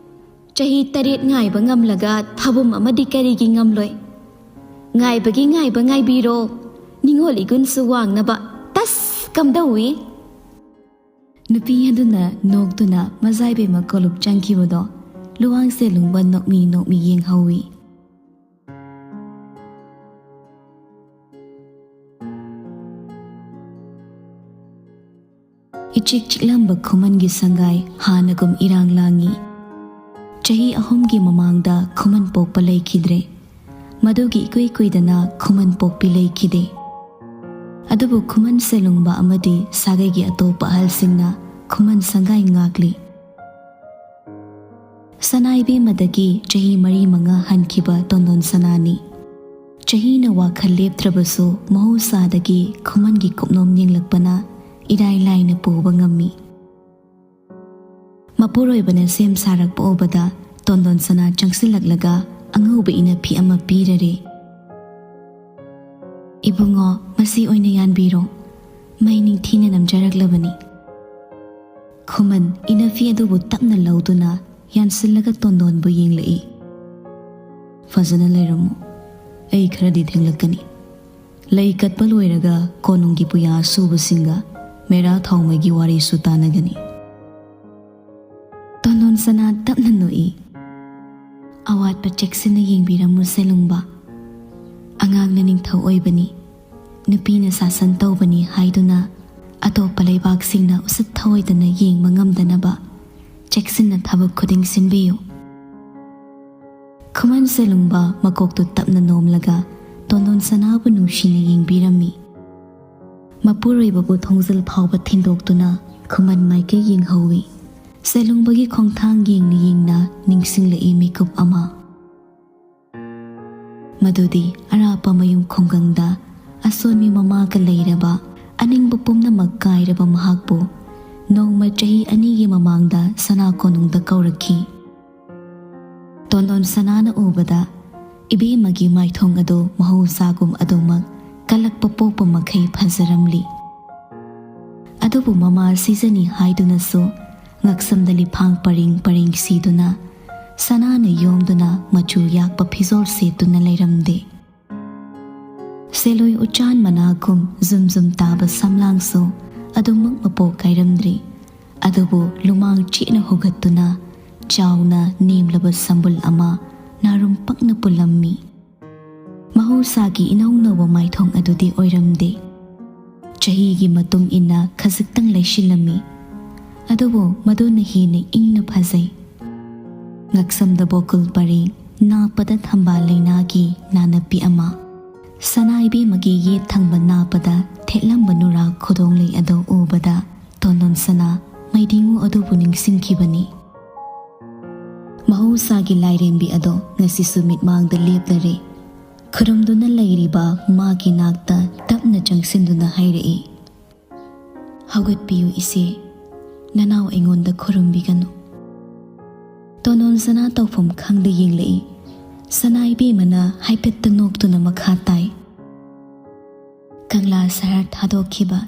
ꯆꯍꯤ ꯇꯔꯦꯠ ꯉꯥꯏꯕ ꯉꯝꯂꯒ ꯊꯥꯕꯨꯝ ꯑꯃꯗꯤ ꯀꯔꯤꯒꯤ ꯉꯝꯂꯣꯏ? ꯉꯥꯏꯕꯒꯤ ꯉꯥꯏꯕ ꯉꯥꯏꯕꯤꯔꯣ꯫ ꯅꯤꯉꯣꯜ ꯏꯒꯨꯟꯁꯨ ꯋꯥꯡꯅꯕ꯫ ꯇꯁ! ꯀꯝꯗꯧꯏ?" ꯅꯨꯄꯤ ꯑꯗꯨꯅ ꯅꯣꯛꯇꯨꯅ ꯃꯖꯥꯏꯕꯦꯝꯃ ꯀꯣꯂꯨꯞ ꯆꯪꯈꯤꯕꯗꯣ ꯂꯨꯋꯥꯡ ꯁꯦꯂꯨꯡꯕ ꯅꯣꯛꯃꯤ ꯅꯣꯛꯃꯤ ꯌꯦꯡꯍꯧꯏ꯫ ꯏꯆꯤꯛ ꯆꯤꯛꯂꯝꯕ ꯈꯨꯃꯟꯒꯤ ꯁꯪꯒꯥꯏ ꯍꯥꯟꯅꯒꯨꯝ ꯏꯔꯥꯡ ꯂꯥꯡꯉꯤ꯫ ꯆꯍꯤ ꯑꯍꯨꯝꯒꯤ ꯃꯃꯥꯡꯗ ꯈꯨꯃꯟ ꯄꯣꯛꯄ ꯂꯩꯈꯤꯗ꯭ꯔꯦ꯫ ꯃꯗꯨꯒꯤ ꯏꯀꯨꯏ ꯀꯨꯏꯗꯅ ꯈꯨꯃꯟ ꯄꯣꯛꯄꯤ ꯂꯩꯈꯤꯗꯦ꯫ ꯑꯗꯨꯕꯨ ꯈꯨꯃꯟ ꯁꯦꯂꯨꯡꯕ ꯑꯃꯗꯤ ꯁꯥꯒꯩꯒꯤ ꯑꯇꯣꯞꯄ ꯑꯍꯜꯁꯤꯡꯅ ꯈꯨꯃꯟ ꯁꯪꯒꯥꯏ ꯉꯥꯛꯂꯤ꯫ ꯁꯅꯥ ꯏꯕꯦꯝꯃꯗꯒꯤ ꯆꯍꯤ ꯃꯔꯤ ꯃꯉꯥ ꯍꯟꯈꯤꯕ ꯇꯣꯟꯗꯣꯟ ꯁꯅꯥꯅꯤ꯫ ꯆꯍꯤꯅ ꯋꯥꯈꯜ ꯂꯦꯞꯇ꯭ꯔꯕꯁꯨ ꯃꯍꯧꯁꯥꯗꯒꯤ ꯈꯨꯃꯟꯒꯤ ꯀꯨꯞꯅꯣꯝ ꯌꯦꯡꯂꯛꯄꯅ ꯏꯔꯥꯏ ꯂꯥꯏꯅ ꯄꯨꯕ ꯉꯝꯃꯤ꯫ ꯃꯄꯨꯔꯣꯏꯕꯅ ꯁꯦꯝ ꯁꯥꯔꯛꯄ ꯎꯕꯗ ꯇꯣꯟꯗꯣꯟ ꯁꯅꯥ ꯆꯪꯁꯤꯜꯂꯛꯂꯒ ꯑꯉꯧꯕ ꯏꯅꯐꯤ ꯑꯃ ꯄꯤꯔꯔꯦ꯫ "ꯏꯕꯨꯡꯉꯣ, ꯃꯁꯤ ꯑꯣꯏꯅ ꯌꯥꯟꯕꯤꯔꯣ꯫ ꯃꯩ ꯅꯤꯡꯊꯤꯅ ꯅꯝꯖꯔꯛꯂꯕꯅꯤ꯫" ꯈꯨꯃꯟ ꯏꯅꯐꯤ ꯑꯗꯨꯕꯨ ꯇꯞꯅ ꯂꯧꯗꯨꯅ ꯌꯥꯟꯁꯤꯜꯂꯒ ꯇꯣꯟꯗꯣꯟꯕꯨ ꯌꯦꯡꯂꯛꯏ꯫ "ꯐꯖꯅ ꯂꯩꯔꯝꯃꯨ꯫ ꯑꯩ ꯈꯔꯗꯤ ꯊꯦꯡꯂꯛꯀꯅꯤ꯫ ꯂꯩ ꯀꯠꯄ ꯂꯣꯏꯔꯒ ꯀꯣꯅꯨꯡꯒꯤ ꯄꯨꯌꯥ ꯑꯁꯨꯕꯁꯤꯡꯒ ꯃꯦꯔꯥ ꯊꯥꯎꯃꯩꯒꯤ ꯋꯥꯔꯤꯁꯨ ꯇꯥꯟꯅꯒꯅꯤ꯫" ꯇꯣꯟꯗꯣꯟ ꯁꯅꯥ ꯇꯞꯅ ꯅꯣꯛꯏ꯫ "ꯑꯋꯥꯠꯄ ꯆꯦꯛꯁꯤꯟꯅ ꯌꯦꯡꯕꯤꯔꯝꯃꯨ ꯁꯦꯂꯨꯡꯕ꯫ ꯑꯉꯥꯡꯅ ꯅꯤꯡꯊꯧ ꯑꯣꯏꯕꯅꯤ꯫ ꯅꯨꯄꯤꯅ ꯁꯥꯁꯟ ꯇꯧꯕꯅꯤ ꯍꯥꯏꯗꯨꯅ ꯑꯇꯣꯞꯄ ꯂꯩꯕꯥꯛꯁꯤꯡꯅ ꯎꯁꯤꯠ ꯊꯑꯣꯏꯗꯅ ꯌꯦꯡꯕ ꯉꯝꯗꯅꯕ ꯆꯦꯛꯁꯤꯟꯅ ꯊꯕꯛ ꯈꯨꯗꯤꯡ ꯁꯤꯟꯕꯤꯌꯨ꯫ ꯈꯨꯃꯟ ꯁꯦꯂꯨꯡꯕ ꯃꯀꯣꯛꯇꯨ ꯇꯞꯅ ꯅꯣꯝꯂꯒ ꯇꯣꯟꯗꯣꯟ ꯁꯅꯥꯕꯨ ꯅꯨꯡꯁꯤꯅ ꯌꯦꯡꯕꯤꯔꯝꯃꯤ꯫ ꯃꯄꯨꯔꯣꯏꯕꯕꯨ ꯊꯣꯡꯖꯤꯜ ꯐꯥꯎꯕ ꯊꯤꯟꯗꯣꯛꯇꯨꯅ ꯈꯨꯃꯟ ꯃꯥꯏꯀꯩ ꯌꯦꯡꯍꯧꯏ꯫ ꯁꯦꯂꯨꯡꯕꯒꯤ ꯈꯣꯡꯊꯥꯡ ꯌꯦꯡꯅ ꯌꯦꯡꯅ ꯅꯤꯡꯁꯤꯡꯂꯛꯏ ꯃꯤꯀꯨꯞ ꯑꯃ꯫ ꯃꯗꯨꯗꯤ ꯑꯔꯥꯞꯄ ꯃꯌꯨꯝ ꯈꯨꯡꯒꯪꯗ ꯑꯁꯣꯟꯕꯤ ꯃꯃꯥꯒ ꯂꯩꯔꯕ, ꯑꯅꯤꯡꯕ ꯄꯨꯝꯅꯃꯛ ꯀꯥꯏꯔꯕ ꯃꯍꯥꯛꯄꯨ ꯅꯣꯡꯃ ꯆꯍꯤ ꯑꯅꯤꯒꯤ ꯃꯃꯥꯡꯗ ꯁꯅꯥ ꯀꯣꯅꯨꯡꯗ ꯀꯧꯔꯛꯈꯤ꯫ ꯇꯣꯟꯗꯣꯟ ꯁꯅꯥꯅ ꯎꯕꯗ ꯏꯕꯦꯝꯃꯒꯤ ꯃꯥꯏꯊꯣꯡ ꯑꯗꯨ ꯃꯍꯧꯁꯥꯒꯨꯝ ꯑꯗꯨꯃꯛ ꯀꯜꯂꯛꯄ ꯄꯣꯛꯄ ꯃꯈꯩ ꯐꯖꯔꯝꯂꯤ꯫ ꯑꯗꯨꯕꯨ ꯃꯃꯥ ꯁꯤꯖꯅꯤ ꯍꯥꯏꯗꯨꯅꯁꯨ ꯉꯛꯁꯝꯗ ꯂꯤꯐꯥꯡ ꯄꯔꯤꯡ ꯄꯔꯤꯡ ꯁꯤꯗꯨꯅ, ꯁꯅꯥꯅ ꯌꯣꯝꯗꯨꯅ ꯃꯆꯨ ꯌꯥꯛꯄ ꯐꯤꯖꯣꯜ ꯁꯦꯠꯇꯨꯅ ꯂꯩꯔꯝꯗꯦ꯫ ꯁꯦꯂꯣꯏ ꯎꯆꯥꯟ ꯃꯅꯥꯒꯨꯝ ꯖꯨꯝ ꯖꯨꯝ ꯇꯥꯕ ꯁꯝꯂꯥꯡꯁꯨ ꯑꯗꯨꯃꯛ ꯃꯄꯣꯛ ꯀꯥꯏꯔꯝꯗ꯭ꯔꯤ꯫ ꯑꯗꯨꯕꯨ ꯂꯨꯃꯥꯡ ꯆꯦꯠꯅ ꯍꯨꯒꯠꯇꯨꯅ ꯆꯥꯎꯅ ꯅꯦꯝꯂꯕ ꯁꯝꯕꯨꯜ ꯑꯃ ꯅꯥꯔꯨꯝ ꯄꯛꯅ ꯄꯨꯜꯂꯝꯃꯤ꯫ ꯃꯍꯧꯁꯥꯒꯤ ꯏꯅꯧ ꯅꯧꯕ ꯃꯥꯏꯊꯣꯡ ꯑꯗꯨꯗꯤ ꯑꯣꯏꯔꯝꯗꯦ꯫ ꯆꯍꯤꯒꯤ ꯃꯇꯨꯡ ꯏꯟꯅ ꯈꯖꯤꯛꯇꯪ ꯂꯩꯁꯤꯜꯂꯝꯃꯤ꯫ ꯑꯗꯨꯕꯨ ꯃꯗꯨꯅ ꯍꯦꯟꯅ ꯏꯪꯅ ꯐꯖꯩ꯫ ꯉꯛꯁꯝꯗ ꯕꯣꯀꯨꯜ ꯄꯔꯤꯡ, ꯅꯥꯄꯗ ꯊꯝꯕꯥꯜ ꯂꯩꯅꯥꯒꯤ ꯅꯥꯅꯞꯄꯤ ꯑꯃ, ꯁꯅꯥ ꯏꯕꯦꯝꯃꯒꯤ ꯌꯦꯠ ꯊꯪꯕ ꯅꯥꯄꯗ ꯊꯦꯠꯂꯝꯕ ꯅꯨꯔꯥ ꯈꯨꯗꯣꯡꯂꯩ ꯑꯗꯨ ꯎꯕꯗ ꯇꯣꯟꯗꯣꯟ ꯁꯅꯥ ꯃꯩꯗꯤꯡꯉꯨ ꯑꯗꯨꯕꯨ ꯅꯤꯡꯁꯤꯡꯈꯤꯕꯅꯤ꯫ ꯃꯍꯧꯁꯥꯒꯤ ꯂꯥꯏꯔꯦꯝꯕꯤ ꯑꯗꯣ ꯉꯁꯤꯁꯨ ꯃꯤꯠꯃꯥꯡꯗ ꯂꯦꯞꯂꯔꯦ꯫ ꯈꯨꯔꯨꯝꯗꯨꯅ ꯂꯩꯔꯤꯕ ꯃꯥꯒꯤ ꯅꯥꯛꯇ ꯇꯞꯅ ꯆꯪꯁꯤꯟꯗꯨꯅ ꯍꯥꯏꯔꯛꯏ, "ꯍꯧꯒꯠꯄꯤꯌꯨ ꯏꯆꯦ, ꯅꯅꯥꯎ ꯑꯩꯉꯣꯟꯗ ꯈꯨꯔꯨꯝꯕꯤꯒꯅꯨ꯫" ꯇꯣꯟꯗꯣꯟ ꯁꯅꯥ ꯇꯧꯐꯝ ꯈꯪꯗ ꯌꯦꯡꯂꯛꯏ꯫ ꯁꯅꯥ ꯏꯕꯦꯝꯃꯅ ꯍꯥꯏꯐꯦꯠꯇ ꯅꯣꯛꯇꯨꯅ ꯃꯈꯥ ꯇꯥꯏ, "ꯀꯪꯂꯥ ꯁꯍꯔ ꯊꯥꯗꯣꯛꯈꯤꯕ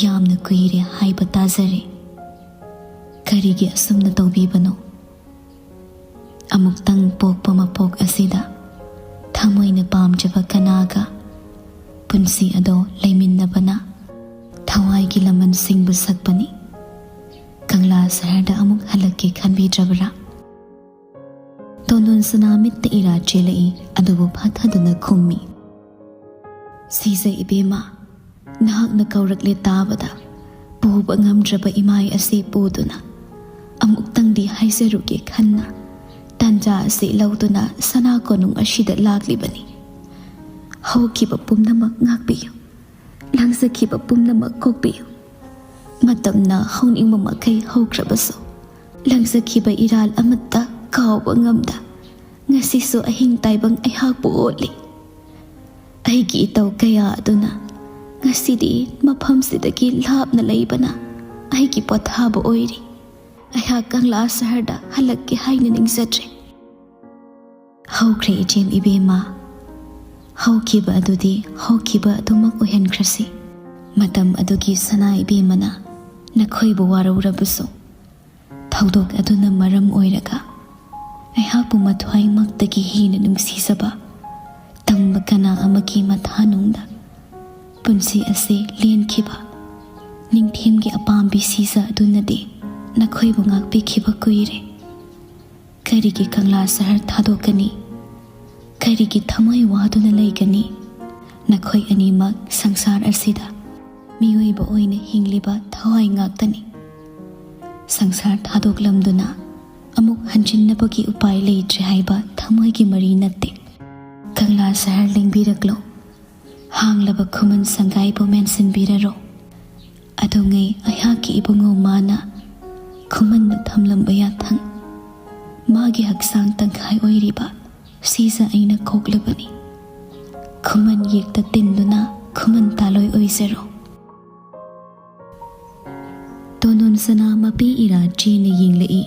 ꯌꯥꯝꯅ ꯀꯨꯏꯔꯦ ꯍꯥꯏꯕ ꯇꯥꯖꯔꯦ꯫ ꯀꯔꯤꯒꯤ ꯑꯁꯨꯝꯅ ꯇꯧꯕꯤꯕꯅꯣ? ꯑꯃꯨꯛꯇꯪ ꯄꯣꯛꯄ ꯃꯄꯣꯛ ꯑꯁꯤꯗ ꯊꯃꯣꯏꯅ ꯄꯥꯝꯖꯕ ꯀꯅꯥꯒ ꯄꯨꯟꯁꯤ ꯑꯗꯣ ꯂꯩꯃꯤꯟꯅꯕꯅ ꯊꯋꯥꯏꯒꯤ ꯂꯃꯟꯁꯤꯡꯕꯨ ꯁꯛꯄꯅꯤ꯫ ꯀꯪꯂꯥ ꯁꯍꯔꯗ ꯑꯃꯨꯛ ꯍꯜꯂꯛꯀꯦ ꯈꯟꯕꯤꯗ꯭ꯔꯕ꯭ꯔꯥ?" ꯇꯣꯟꯗꯣꯟ ꯁꯅꯥ ꯃꯤꯠꯇ ꯏꯔꯥ ꯆꯦꯜꯂꯛꯏ, ꯑꯗꯨꯕꯨ ꯐꯥꯊꯗꯨꯅ ꯈꯨꯝꯃꯤ, "ꯁꯤꯖ ꯏꯕꯦꯝꯃ, ꯅꯍꯥꯛꯅ ꯀꯧꯔꯛꯂꯦ ꯇꯥꯕꯗ ꯄꯨꯕ ꯉꯝꯗ꯭ꯔꯕ ꯏꯃꯥꯏ ꯑꯁꯤ ꯄꯨꯗꯨꯅ ꯑꯃꯨꯛꯇꯪꯗꯤ ꯍꯥꯏꯖꯔꯨꯒꯦ ꯈꯟꯅ ꯇꯥꯟꯖꯥ ꯑꯁꯤ ꯂꯧꯗꯨꯅ ꯁꯅꯥ ꯀꯣꯅꯨꯡ ꯑꯁꯤꯗ ꯂꯥꯛꯂꯤꯕꯅꯤ꯫ ꯍꯧꯈꯤꯕ ꯄꯨꯝꯅꯃꯛ ꯉꯥꯛꯄꯤꯌꯨ, ꯂꯪꯖꯈꯤꯕ ꯄꯨꯝꯅꯃꯛ ꯀꯣꯛꯄꯤꯌꯨ꯫ ꯃꯇꯝꯅ ꯍꯧꯅꯤꯡꯕ ꯃꯈꯩ ꯍꯧꯈ꯭ꯔꯕꯁꯨ, ꯂꯪꯖꯈꯤꯕ ꯏꯔꯥꯜ ꯑꯃꯠꯇ ꯀꯥꯎꯕ ꯉꯝꯗ ꯉꯁꯤꯁꯨ ꯑꯍꯤꯡ ꯇꯥꯏꯕꯪ ꯑꯩꯍꯥꯛꯄꯨ ꯑꯣꯠꯂꯤ꯫ ꯑꯩꯒꯤ ꯏꯇꯧ ꯀꯌꯥ ꯑꯗꯨꯅ ꯉꯁꯤꯗꯤ ꯃꯐꯝꯁꯤꯗꯒꯤ ꯂꯥꯞꯅ ꯂꯩꯕꯅ ꯑꯩꯒꯤ ꯄꯣꯊꯥꯕ ꯑꯣꯏꯔꯤ꯫ ꯑꯩꯍꯥꯛ ꯀꯪꯂꯥ ꯁꯍꯔꯗ ꯍꯜꯂꯛꯀꯦ ꯍꯥꯏꯅ ꯅꯤꯡꯖꯗ꯭ꯔꯦ"꯫ "ꯍꯧꯈ꯭ꯔꯦ ꯏꯆꯦꯝ ꯏꯕꯦꯝꯃ, ꯍꯧꯈꯤꯕ ꯑꯗꯨꯗꯤ ꯍꯧꯈꯤꯕ ꯑꯗꯨꯃꯛ ꯑꯣꯏꯍꯟꯈ꯭ꯔꯁꯤ꯫ ꯃꯇꯝ ꯑꯗꯨꯒꯤ ꯁꯅꯥ ꯏꯕꯦꯝꯃꯅ ꯅꯈꯣꯏꯕꯨ ꯋꯥꯔꯧꯔꯕꯁꯨ, ꯊꯧꯗꯣꯛ ꯑꯗꯨꯅ ꯃꯔꯝ ꯑꯣꯏꯔꯒ ꯑꯩꯍꯥꯛꯄꯨ ꯃꯊ꯭ꯋꯥꯏꯃꯛꯇꯒꯤ ꯍꯦꯟꯅ ꯅꯨꯡꯁꯤꯖꯕ ꯇꯝꯕ ꯀꯅꯥ ꯑꯃꯒꯤ ꯃꯊꯥꯅꯨꯡꯗ ꯄꯨꯟꯁꯤ ꯑꯁꯤ ꯂꯦꯟꯈꯤꯕ ꯅꯤꯡꯊꯦꯝꯒꯤ ꯑꯄꯥꯝꯕꯤ ꯁꯤꯖ ꯑꯗꯨꯅꯗꯤ ꯅꯈꯣꯏꯕꯨ ꯉꯥꯛꯄꯤꯈꯤꯕ ꯀꯨꯏꯔꯦ꯫ ꯀꯔꯤꯒꯤ ꯀꯪꯂꯥ ꯁꯍꯔ ꯊꯥꯗꯣꯛꯀꯅꯤ? ꯀꯔꯤꯒꯤ ꯊꯃꯣꯏ ꯋꯥꯗꯨꯅ ꯂꯩꯒꯅꯤ? ꯅꯈꯣꯏ ꯑꯅꯤꯃꯛ ꯁꯪꯁꯥꯔ ꯑꯁꯤꯗ ꯃꯤꯑꯣꯏꯕ ꯑꯣꯏꯅ ꯍꯤꯡꯂꯤꯕ ꯊꯋꯥꯏ ꯉꯥꯛꯇꯅꯤ꯫ ꯁꯪꯁꯥꯔ ꯊꯥꯗꯣꯛꯂꯝꯗꯨꯅ ꯑꯃꯨꯛ ꯍꯟꯖꯤꯟꯅꯕꯒꯤ ꯎꯄꯥꯏ ꯂꯩꯇ꯭ꯔꯦ ꯍꯥꯏꯕ ꯊꯃꯣꯏꯒꯤ ꯃꯔꯤ ꯅꯠꯇꯦ꯫ ꯀꯪꯂꯥ ꯁꯍꯔ ꯂꯦꯡꯕꯤꯔꯛꯂꯣ꯫ ꯍꯥꯡꯂꯕ ꯈꯨꯃꯟ ꯁꯪꯒꯥꯏꯕꯨ ꯃꯦꯟꯁꯤꯟꯕꯤꯔꯔꯣ꯫ ꯑꯗꯨꯉꯩ ꯑꯩꯍꯥꯛꯀꯤ ꯏꯕꯨꯡꯉꯣ ꯃꯥꯅ ꯈꯨꯃꯟꯅ ꯊꯝꯂꯝꯕ ꯌꯥꯊꯪ, ꯃꯥꯒꯤ ꯍꯛꯆꯥꯡ ꯇꯪꯈꯥꯏ ꯑꯣꯏꯔꯤꯕ ꯁꯤꯖ ꯑꯩꯅ ꯀꯣꯛꯂꯕꯅꯤ꯫ ꯈꯨꯃꯟ ꯌꯦꯛꯇ ꯇꯤꯟꯗꯨꯅ ꯈꯨꯃꯟ ꯇꯥꯂꯣꯏ ꯑꯣꯏꯖꯔꯣ"꯫ ꯇꯣꯅꯣꯟ ꯁꯅꯥ ꯃꯄꯤ ꯏꯔꯥ ꯆꯦꯅ ꯌꯦꯡꯂꯛꯏ꯫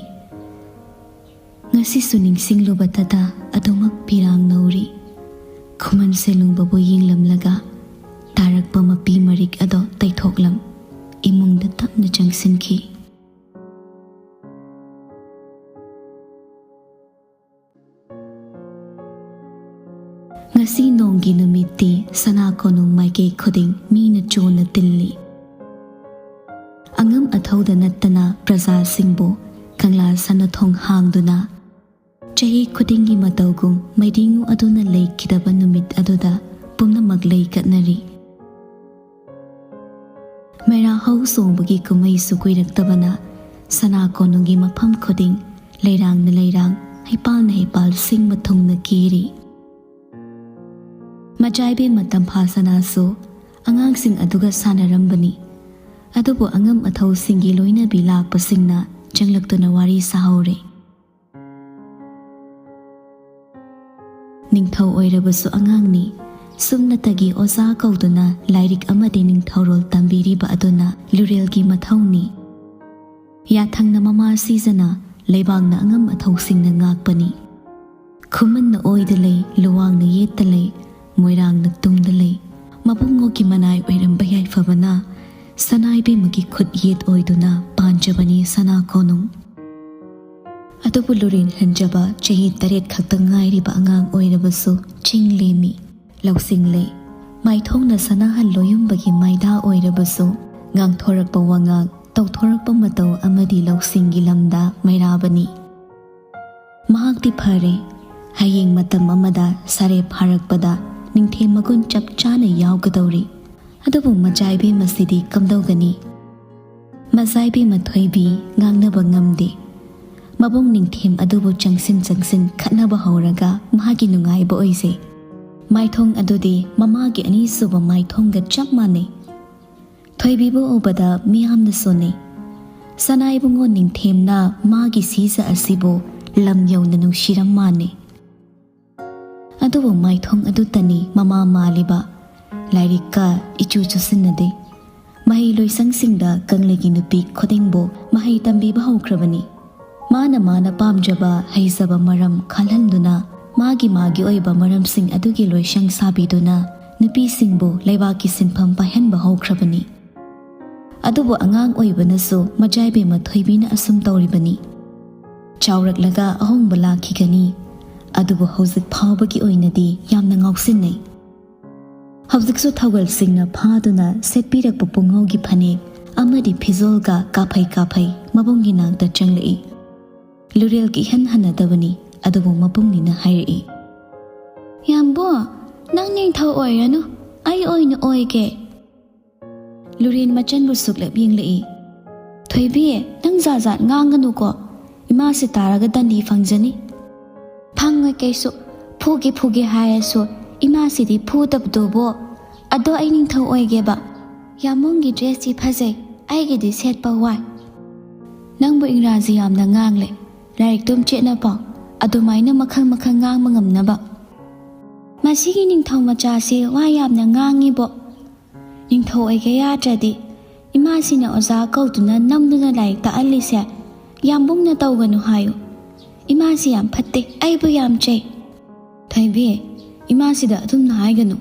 ꯉꯁꯤꯁꯨ ꯅꯤꯡꯁꯤꯡꯂꯨꯕꯗꯇ ꯑꯗꯨꯃꯛ ꯄꯤꯔꯥꯡ ꯅꯧꯔꯤ꯫ ꯈꯨꯃꯟ ꯁꯦꯂꯨꯡꯕꯕꯨ ꯌꯦꯡꯂꯝꯂꯒ ꯇꯥꯔꯛꯄ ꯃꯄꯤ ꯃꯔꯤꯛ ꯑꯗꯣ ꯇꯩꯊꯣꯛꯂꯝ ꯏꯃꯨꯡꯗ ꯇꯞꯅ ꯆꯪꯁꯤꯟꯈꯤ꯫ ꯉꯁꯤ ꯅꯣꯡꯒꯤ ꯅꯨꯃꯤꯠꯇꯤ ꯁꯅꯥ ꯀꯣꯅꯨꯡ ꯃꯥꯏꯀꯩ ꯈꯨꯗꯤꯡ ꯃꯤꯅ ꯆꯣꯟꯅ ꯇꯤꯜꯂꯤ꯫ ꯑꯉꯝ ꯑꯊꯧꯗ ꯅꯠꯇꯅ ꯄ꯭ꯔꯖꯥꯁꯤꯡꯕꯨ ꯀꯪꯂꯥ ꯁꯅꯥ ꯊꯣꯡ ꯍꯥꯡꯗꯨꯅ ꯆꯍꯤ ꯈꯨꯗꯤꯡꯒꯤ ꯃꯇꯧꯒꯨꯝ ꯃꯩꯗꯤꯡꯉꯨ ꯑꯗꯨꯅ ꯂꯩꯈꯤꯗꯕ ꯅꯨꯃꯤꯠ ꯑꯗꯨꯗ ꯄꯨꯝꯅꯃꯛ ꯂꯩ ꯀꯠꯅꯔꯤ꯫ ꯃꯩꯔꯥ ꯍꯧ ꯆꯣꯡꯕꯒꯤ ꯀꯨꯝꯍꯩꯁꯨ ꯀꯨꯏꯔꯛꯇꯕꯅ ꯁꯅꯥ ꯀꯣꯅꯨꯡꯒꯤ ꯃꯐꯝ ꯈꯨꯗꯤꯡ ꯂꯩꯔꯥꯡꯅ ꯂꯩꯔꯥꯡ, ꯍꯩꯄꯥꯜꯅ ꯍꯩꯄꯥꯜ ꯁꯤꯡ ꯃꯊꯨꯡꯅ ꯀꯦꯔꯤ꯫ ꯃꯆꯥꯏꯕꯦꯝꯃ ꯇꯝꯐꯥ ꯁꯅꯥꯁꯨ ꯑꯉꯥꯡꯁꯤꯡ ꯑꯗꯨꯒ ꯁꯥꯟꯅꯔꯝꯕꯅꯤ꯫ ꯑꯗꯨꯕꯨ ꯑꯉꯝ ꯑꯊꯧꯁꯤꯡꯒꯤ ꯂꯣꯏꯅꯕꯤ ꯂꯥꯛꯄꯁꯤꯡꯅ ꯆꯪꯂꯛꯇꯨꯅ ꯋꯥꯔꯤ ꯁꯥꯍꯧꯔꯦ꯫ ꯅꯤꯡꯊꯧ ꯑꯣꯏꯔꯕꯁꯨ ꯑꯉꯥꯡꯅꯤ꯫ ꯁꯨꯞꯅꯇꯒꯤ ꯑꯣꯖꯥ ꯀꯧꯗꯨꯅ ꯂꯥꯏꯔꯤꯛ ꯑꯃꯗꯤ ꯅꯤꯡꯊꯧꯔꯣꯜ ꯇꯝꯕꯤꯔꯤꯕ ꯑꯗꯨꯅ ꯂꯨꯔꯦꯜꯒꯤ ꯃꯊꯧꯅꯤ꯫ ꯌꯥꯊꯪꯅ ꯃꯃꯥ ꯁꯤꯖꯅ, ꯂꯩꯕꯥꯛꯅ ꯑꯉꯝ ꯑꯊꯧꯁꯤꯡꯅ ꯉꯥꯛꯄꯅꯤ꯫ ꯈꯨꯃꯟꯅ ꯑꯣꯏꯗ ꯂꯩ, ꯂꯨꯋꯥꯡꯅ ꯌꯦꯠꯇ ꯂꯩ, ꯃꯣꯏꯔꯥꯡꯅ ꯇꯨꯡꯗ ꯂꯩ꯫ ꯃꯕꯨꯡꯉꯣꯒꯤ ꯃꯅꯥꯏ ꯑꯣꯏꯔꯝꯕ ꯌꯥꯏꯐꯕꯅ ꯁꯅꯥꯏꯕꯦꯝꯃꯒꯤ ꯈꯨꯠ ꯌꯦꯠ ꯑꯣꯏꯗꯨꯅ ꯄꯥꯟꯖꯕꯅꯤ ꯁꯅꯥ ꯀꯣꯅꯨꯡ꯫ ꯑꯗꯨꯕꯨ ꯂꯨꯔꯦꯟ ꯍꯟꯖꯕ ꯆꯍꯤ ꯇꯔꯦꯠ ꯈꯛꯇ ꯉꯥꯏꯔꯤꯕ ꯑꯉꯥꯡ ꯑꯣꯏꯔꯕꯁꯨ ꯆꯤꯡ ꯂꯦꯝꯃꯤ, ꯂꯧꯁꯤꯡ ꯂꯩ꯫ ꯃꯥꯏꯊꯣꯡꯅ ꯁꯅꯥꯍꯜ ꯂꯣꯌꯨꯝꯕꯒꯤ ꯃꯥꯏꯗꯥ ꯑꯣꯏꯔꯕꯁꯨ ꯉꯥꯡꯊꯣꯔꯛꯄ ꯋꯥꯉꯥꯡ, ꯇꯧꯊꯣꯔꯛꯄ ꯃꯇꯧ ꯑꯃꯗꯤ ꯂꯧꯁꯤꯡꯒꯤ ꯂꯝꯗ ꯃꯩꯔꯥꯕꯅꯤ꯫ ꯃꯍꯥꯛꯇꯤ ꯐꯔꯦ꯫ ꯍꯌꯦꯡ ꯃꯇꯝ ꯑꯃꯗ ꯁꯥꯔꯦ ꯐꯥꯔꯛꯄꯗ ꯅꯤꯡꯊꯦꯝ ꯃꯒꯨꯟ ꯆꯞ ꯆꯥꯅ ꯌꯥꯎꯒꯗꯧꯔꯤ꯫ ꯑꯗꯨꯕꯨ ꯃꯆꯥ ꯏꯕꯦꯝ ꯑꯁꯤꯗꯤ ꯀꯝꯗꯧꯒꯅꯤ? ꯃꯆꯥ ꯏꯕꯦꯝꯃ ꯊꯣꯏꯕꯤ ꯉꯥꯡꯅꯕ ꯉꯝꯗꯦ꯫ ꯃꯕꯨꯡ ꯅꯤꯡꯊꯦꯝ ꯑꯗꯨꯕꯨ ꯆꯪꯁꯤꯟ ꯆꯪꯁꯤꯟ ꯈꯠꯅꯕ ꯍꯧꯔꯒ ꯃꯥꯒꯤ ꯅꯨꯡꯉꯥꯏꯕ ꯑꯣꯏꯖꯩ꯫ ꯃꯥꯏꯊꯣꯡ ꯑꯗꯨꯗꯤ ꯃꯃꯥꯒꯤ ꯑꯅꯤꯁꯨꯕ ꯃꯥꯏꯊꯣꯡꯒ ꯆꯞ ꯃꯥꯟꯅꯩ꯫ ꯊꯣꯏꯕꯤꯕꯨ ꯎꯕꯗ ꯃꯤꯌꯥꯝꯅ ꯁꯣꯟꯅꯩ꯫ ꯁꯅꯥ ꯏꯕꯨꯡꯉꯣ ꯅꯤꯡꯊꯦꯝꯅ ꯃꯥꯒꯤ ꯁꯤꯖ ꯑꯁꯤꯕꯨ ꯂꯝ ꯌꯧꯅ ꯅꯨꯡꯁꯤꯔꯝ ꯃꯥꯟꯅꯩ꯫ ꯑꯗꯨꯕꯨ ꯃꯥꯏꯊꯣꯡ ꯑꯗꯨꯇꯅꯤ ꯃꯃꯥ ꯃꯥꯜꯂꯤꯕ꯫ ꯂꯥꯏꯔꯤꯛꯀ ꯏꯆꯨ ꯆꯨꯁꯤꯟꯅꯗꯦ꯫ ꯃꯍꯩ ꯂꯣꯏꯁꯪꯁꯤꯡꯗ ꯀꯪꯂꯩꯒꯤ ꯅꯨꯄꯤ ꯈꯨꯗꯤꯡꯕꯨ ꯃꯍꯩ ꯇꯝꯕꯤꯕ ꯍꯧꯈ꯭ꯔꯕꯅꯤ꯫ ꯃꯥꯅ ꯃꯥꯅ ꯄꯥꯝꯖꯕ ꯍꯩꯖꯕ ꯃꯔꯝ ꯈꯜꯍꯟꯗꯨꯅ ꯃꯥꯒꯤ ꯃꯥꯒꯤ ꯑꯣꯏꯕ ꯃꯔꯝꯁꯤꯡ ꯑꯗꯨꯒꯤ ꯂꯣꯏꯁꯪ ꯁꯥꯕꯤꯗꯨꯅ ꯅꯨꯄꯤꯁꯤꯡꯕꯨ ꯂꯩꯕꯥꯛꯀꯤ ꯁꯤꯟꯐꯝ ꯄꯥꯏꯍꯟꯕ ꯍꯧꯈ꯭ꯔꯕꯅꯤ꯫ ꯑꯗꯨꯕꯨ ꯑꯉꯥꯡ ꯑꯣꯏꯕꯅꯁꯨ ꯃꯆꯥ ꯏꯕꯦꯝꯃ ꯊꯣꯏꯕꯤꯅ ꯑꯁꯨꯝ ꯇꯧꯔꯤꯕꯅꯤ꯫ ꯆꯥꯎꯔꯛꯂꯒ ꯑꯍꯣꯡꯕ ꯂꯥꯛꯈꯤꯒꯅꯤ꯫ ꯑꯗꯨꯕꯨ ꯍꯧꯖꯤꯛ ꯐꯥꯎꯕꯒꯤ ꯑꯣꯏꯅꯗꯤ ꯌꯥꯝꯅ ꯉꯥꯎꯁꯤꯟꯅꯩ꯫ ꯍꯧꯖꯤꯛꯁꯨ ꯊꯧꯒꯜꯁꯤꯡꯅ ꯐꯥꯗꯨꯅ ꯁꯦꯠꯄꯤꯔꯛꯄ ꯄꯨꯡꯉꯧꯒꯤ ꯐꯅꯦꯛ ꯑꯃꯗꯤ ꯐꯤꯖꯣꯜꯒ ꯀꯥꯐꯩ ꯀꯥꯐꯩ ꯃꯕꯨꯡꯒꯤ ꯅꯥꯛꯇ ꯆꯪꯂꯛꯏ꯫ ꯂꯨꯔꯦꯜꯒ ꯏꯍꯟ ꯍꯟꯅꯗꯕꯅꯤ, ꯑꯗꯨꯕꯨ ꯃꯕꯨꯡꯅꯤꯅ ꯍꯥꯏꯔꯛꯏ, "ꯌꯥꯝꯕꯣ, "ꯅꯪ ꯅꯤꯡꯊꯧ ꯑꯣꯏꯔꯅꯨ, ꯑꯩ ꯑꯣꯏꯅ ꯑꯣꯏꯒꯦ"꯫ ꯂꯨꯔꯦꯟ ꯃꯆꯟꯕꯨ ꯁꯨꯛꯂꯦꯞ ꯌꯦꯡꯂꯛꯏ꯫ "ꯊꯣꯏꯕꯤ, ꯅꯪ ꯖꯥꯠ ꯖꯥꯠ ꯉꯥꯡꯒꯅꯨꯀꯣ꯫ ꯏꯃꯥꯁꯤ ꯇꯥꯔꯒ ꯗꯟꯗꯤ ꯐꯪꯖꯅꯤ"꯫ "ꯐꯪꯉꯣꯏ ꯀꯩꯁꯨ꯫ ꯐꯨꯒꯦ ꯐꯨꯒꯦ ꯍꯥꯏꯔꯁꯨ ꯏꯃꯥꯁꯤꯗꯤ ꯐꯨꯗꯕꯗꯨꯕꯣ꯫ ꯑꯗꯣ ꯑꯩ ꯅꯤꯡꯊꯧ ꯑꯣꯏꯒꯦꯕ꯫ ꯌꯥꯝꯕꯨꯡꯒꯤ ꯗ꯭ꯔꯦꯁꯇꯤ ꯐꯖꯩ, ꯑꯩꯒꯤꯗꯤ ꯁꯦꯠꯄ ꯋꯥꯏ"꯫ "ꯅꯪꯕꯨ ꯏꯪꯒ꯭ꯔꯥꯖꯤ ꯌꯥꯝꯅ ꯉꯥꯡꯂꯦ꯫ ꯂꯥꯏꯔꯤꯛꯇꯨꯝ ꯆꯦꯠꯅ ꯄꯥꯎ, ꯑꯗꯨꯃꯥꯏꯅ ꯃꯈꯜ ꯃꯈꯜ ꯉꯥꯡꯕ ꯉꯝꯅꯕ"꯫ "ꯃꯁꯤꯒꯤ ꯅꯤꯡꯊꯧ ꯃꯆꯥꯁꯦ ꯋꯥ ꯌꯥꯝꯅ ꯉꯥꯡꯉꯤꯕꯣ꯫ ꯅꯤꯡꯊꯧ ꯑꯣꯏꯒꯦ ꯌꯥꯗ꯭ꯔꯗꯤ ꯏꯃꯥꯁꯤꯅ ꯑꯣꯖꯥ ꯀꯧꯗꯨꯅ ꯅꯝꯗꯨꯅ ꯂꯥꯏꯔꯤꯛ ꯇꯥꯛꯍꯜꯂꯤꯁꯦ ꯌꯥꯝꯕꯨꯡꯅ ꯇꯧꯒꯅꯨ ꯍꯥꯏꯌꯨ꯫ ꯏꯃꯥꯁꯤ ꯌꯥꯝ ꯐꯠꯇꯦ, ꯑꯩꯕꯨ ꯌꯥꯝ ꯆꯩ"꯫ "ꯊꯣꯏꯕꯤ, ꯏꯃꯥꯁꯤꯗ ꯑꯗꯨꯝꯅ ꯍꯥꯏꯒꯅꯨ꯫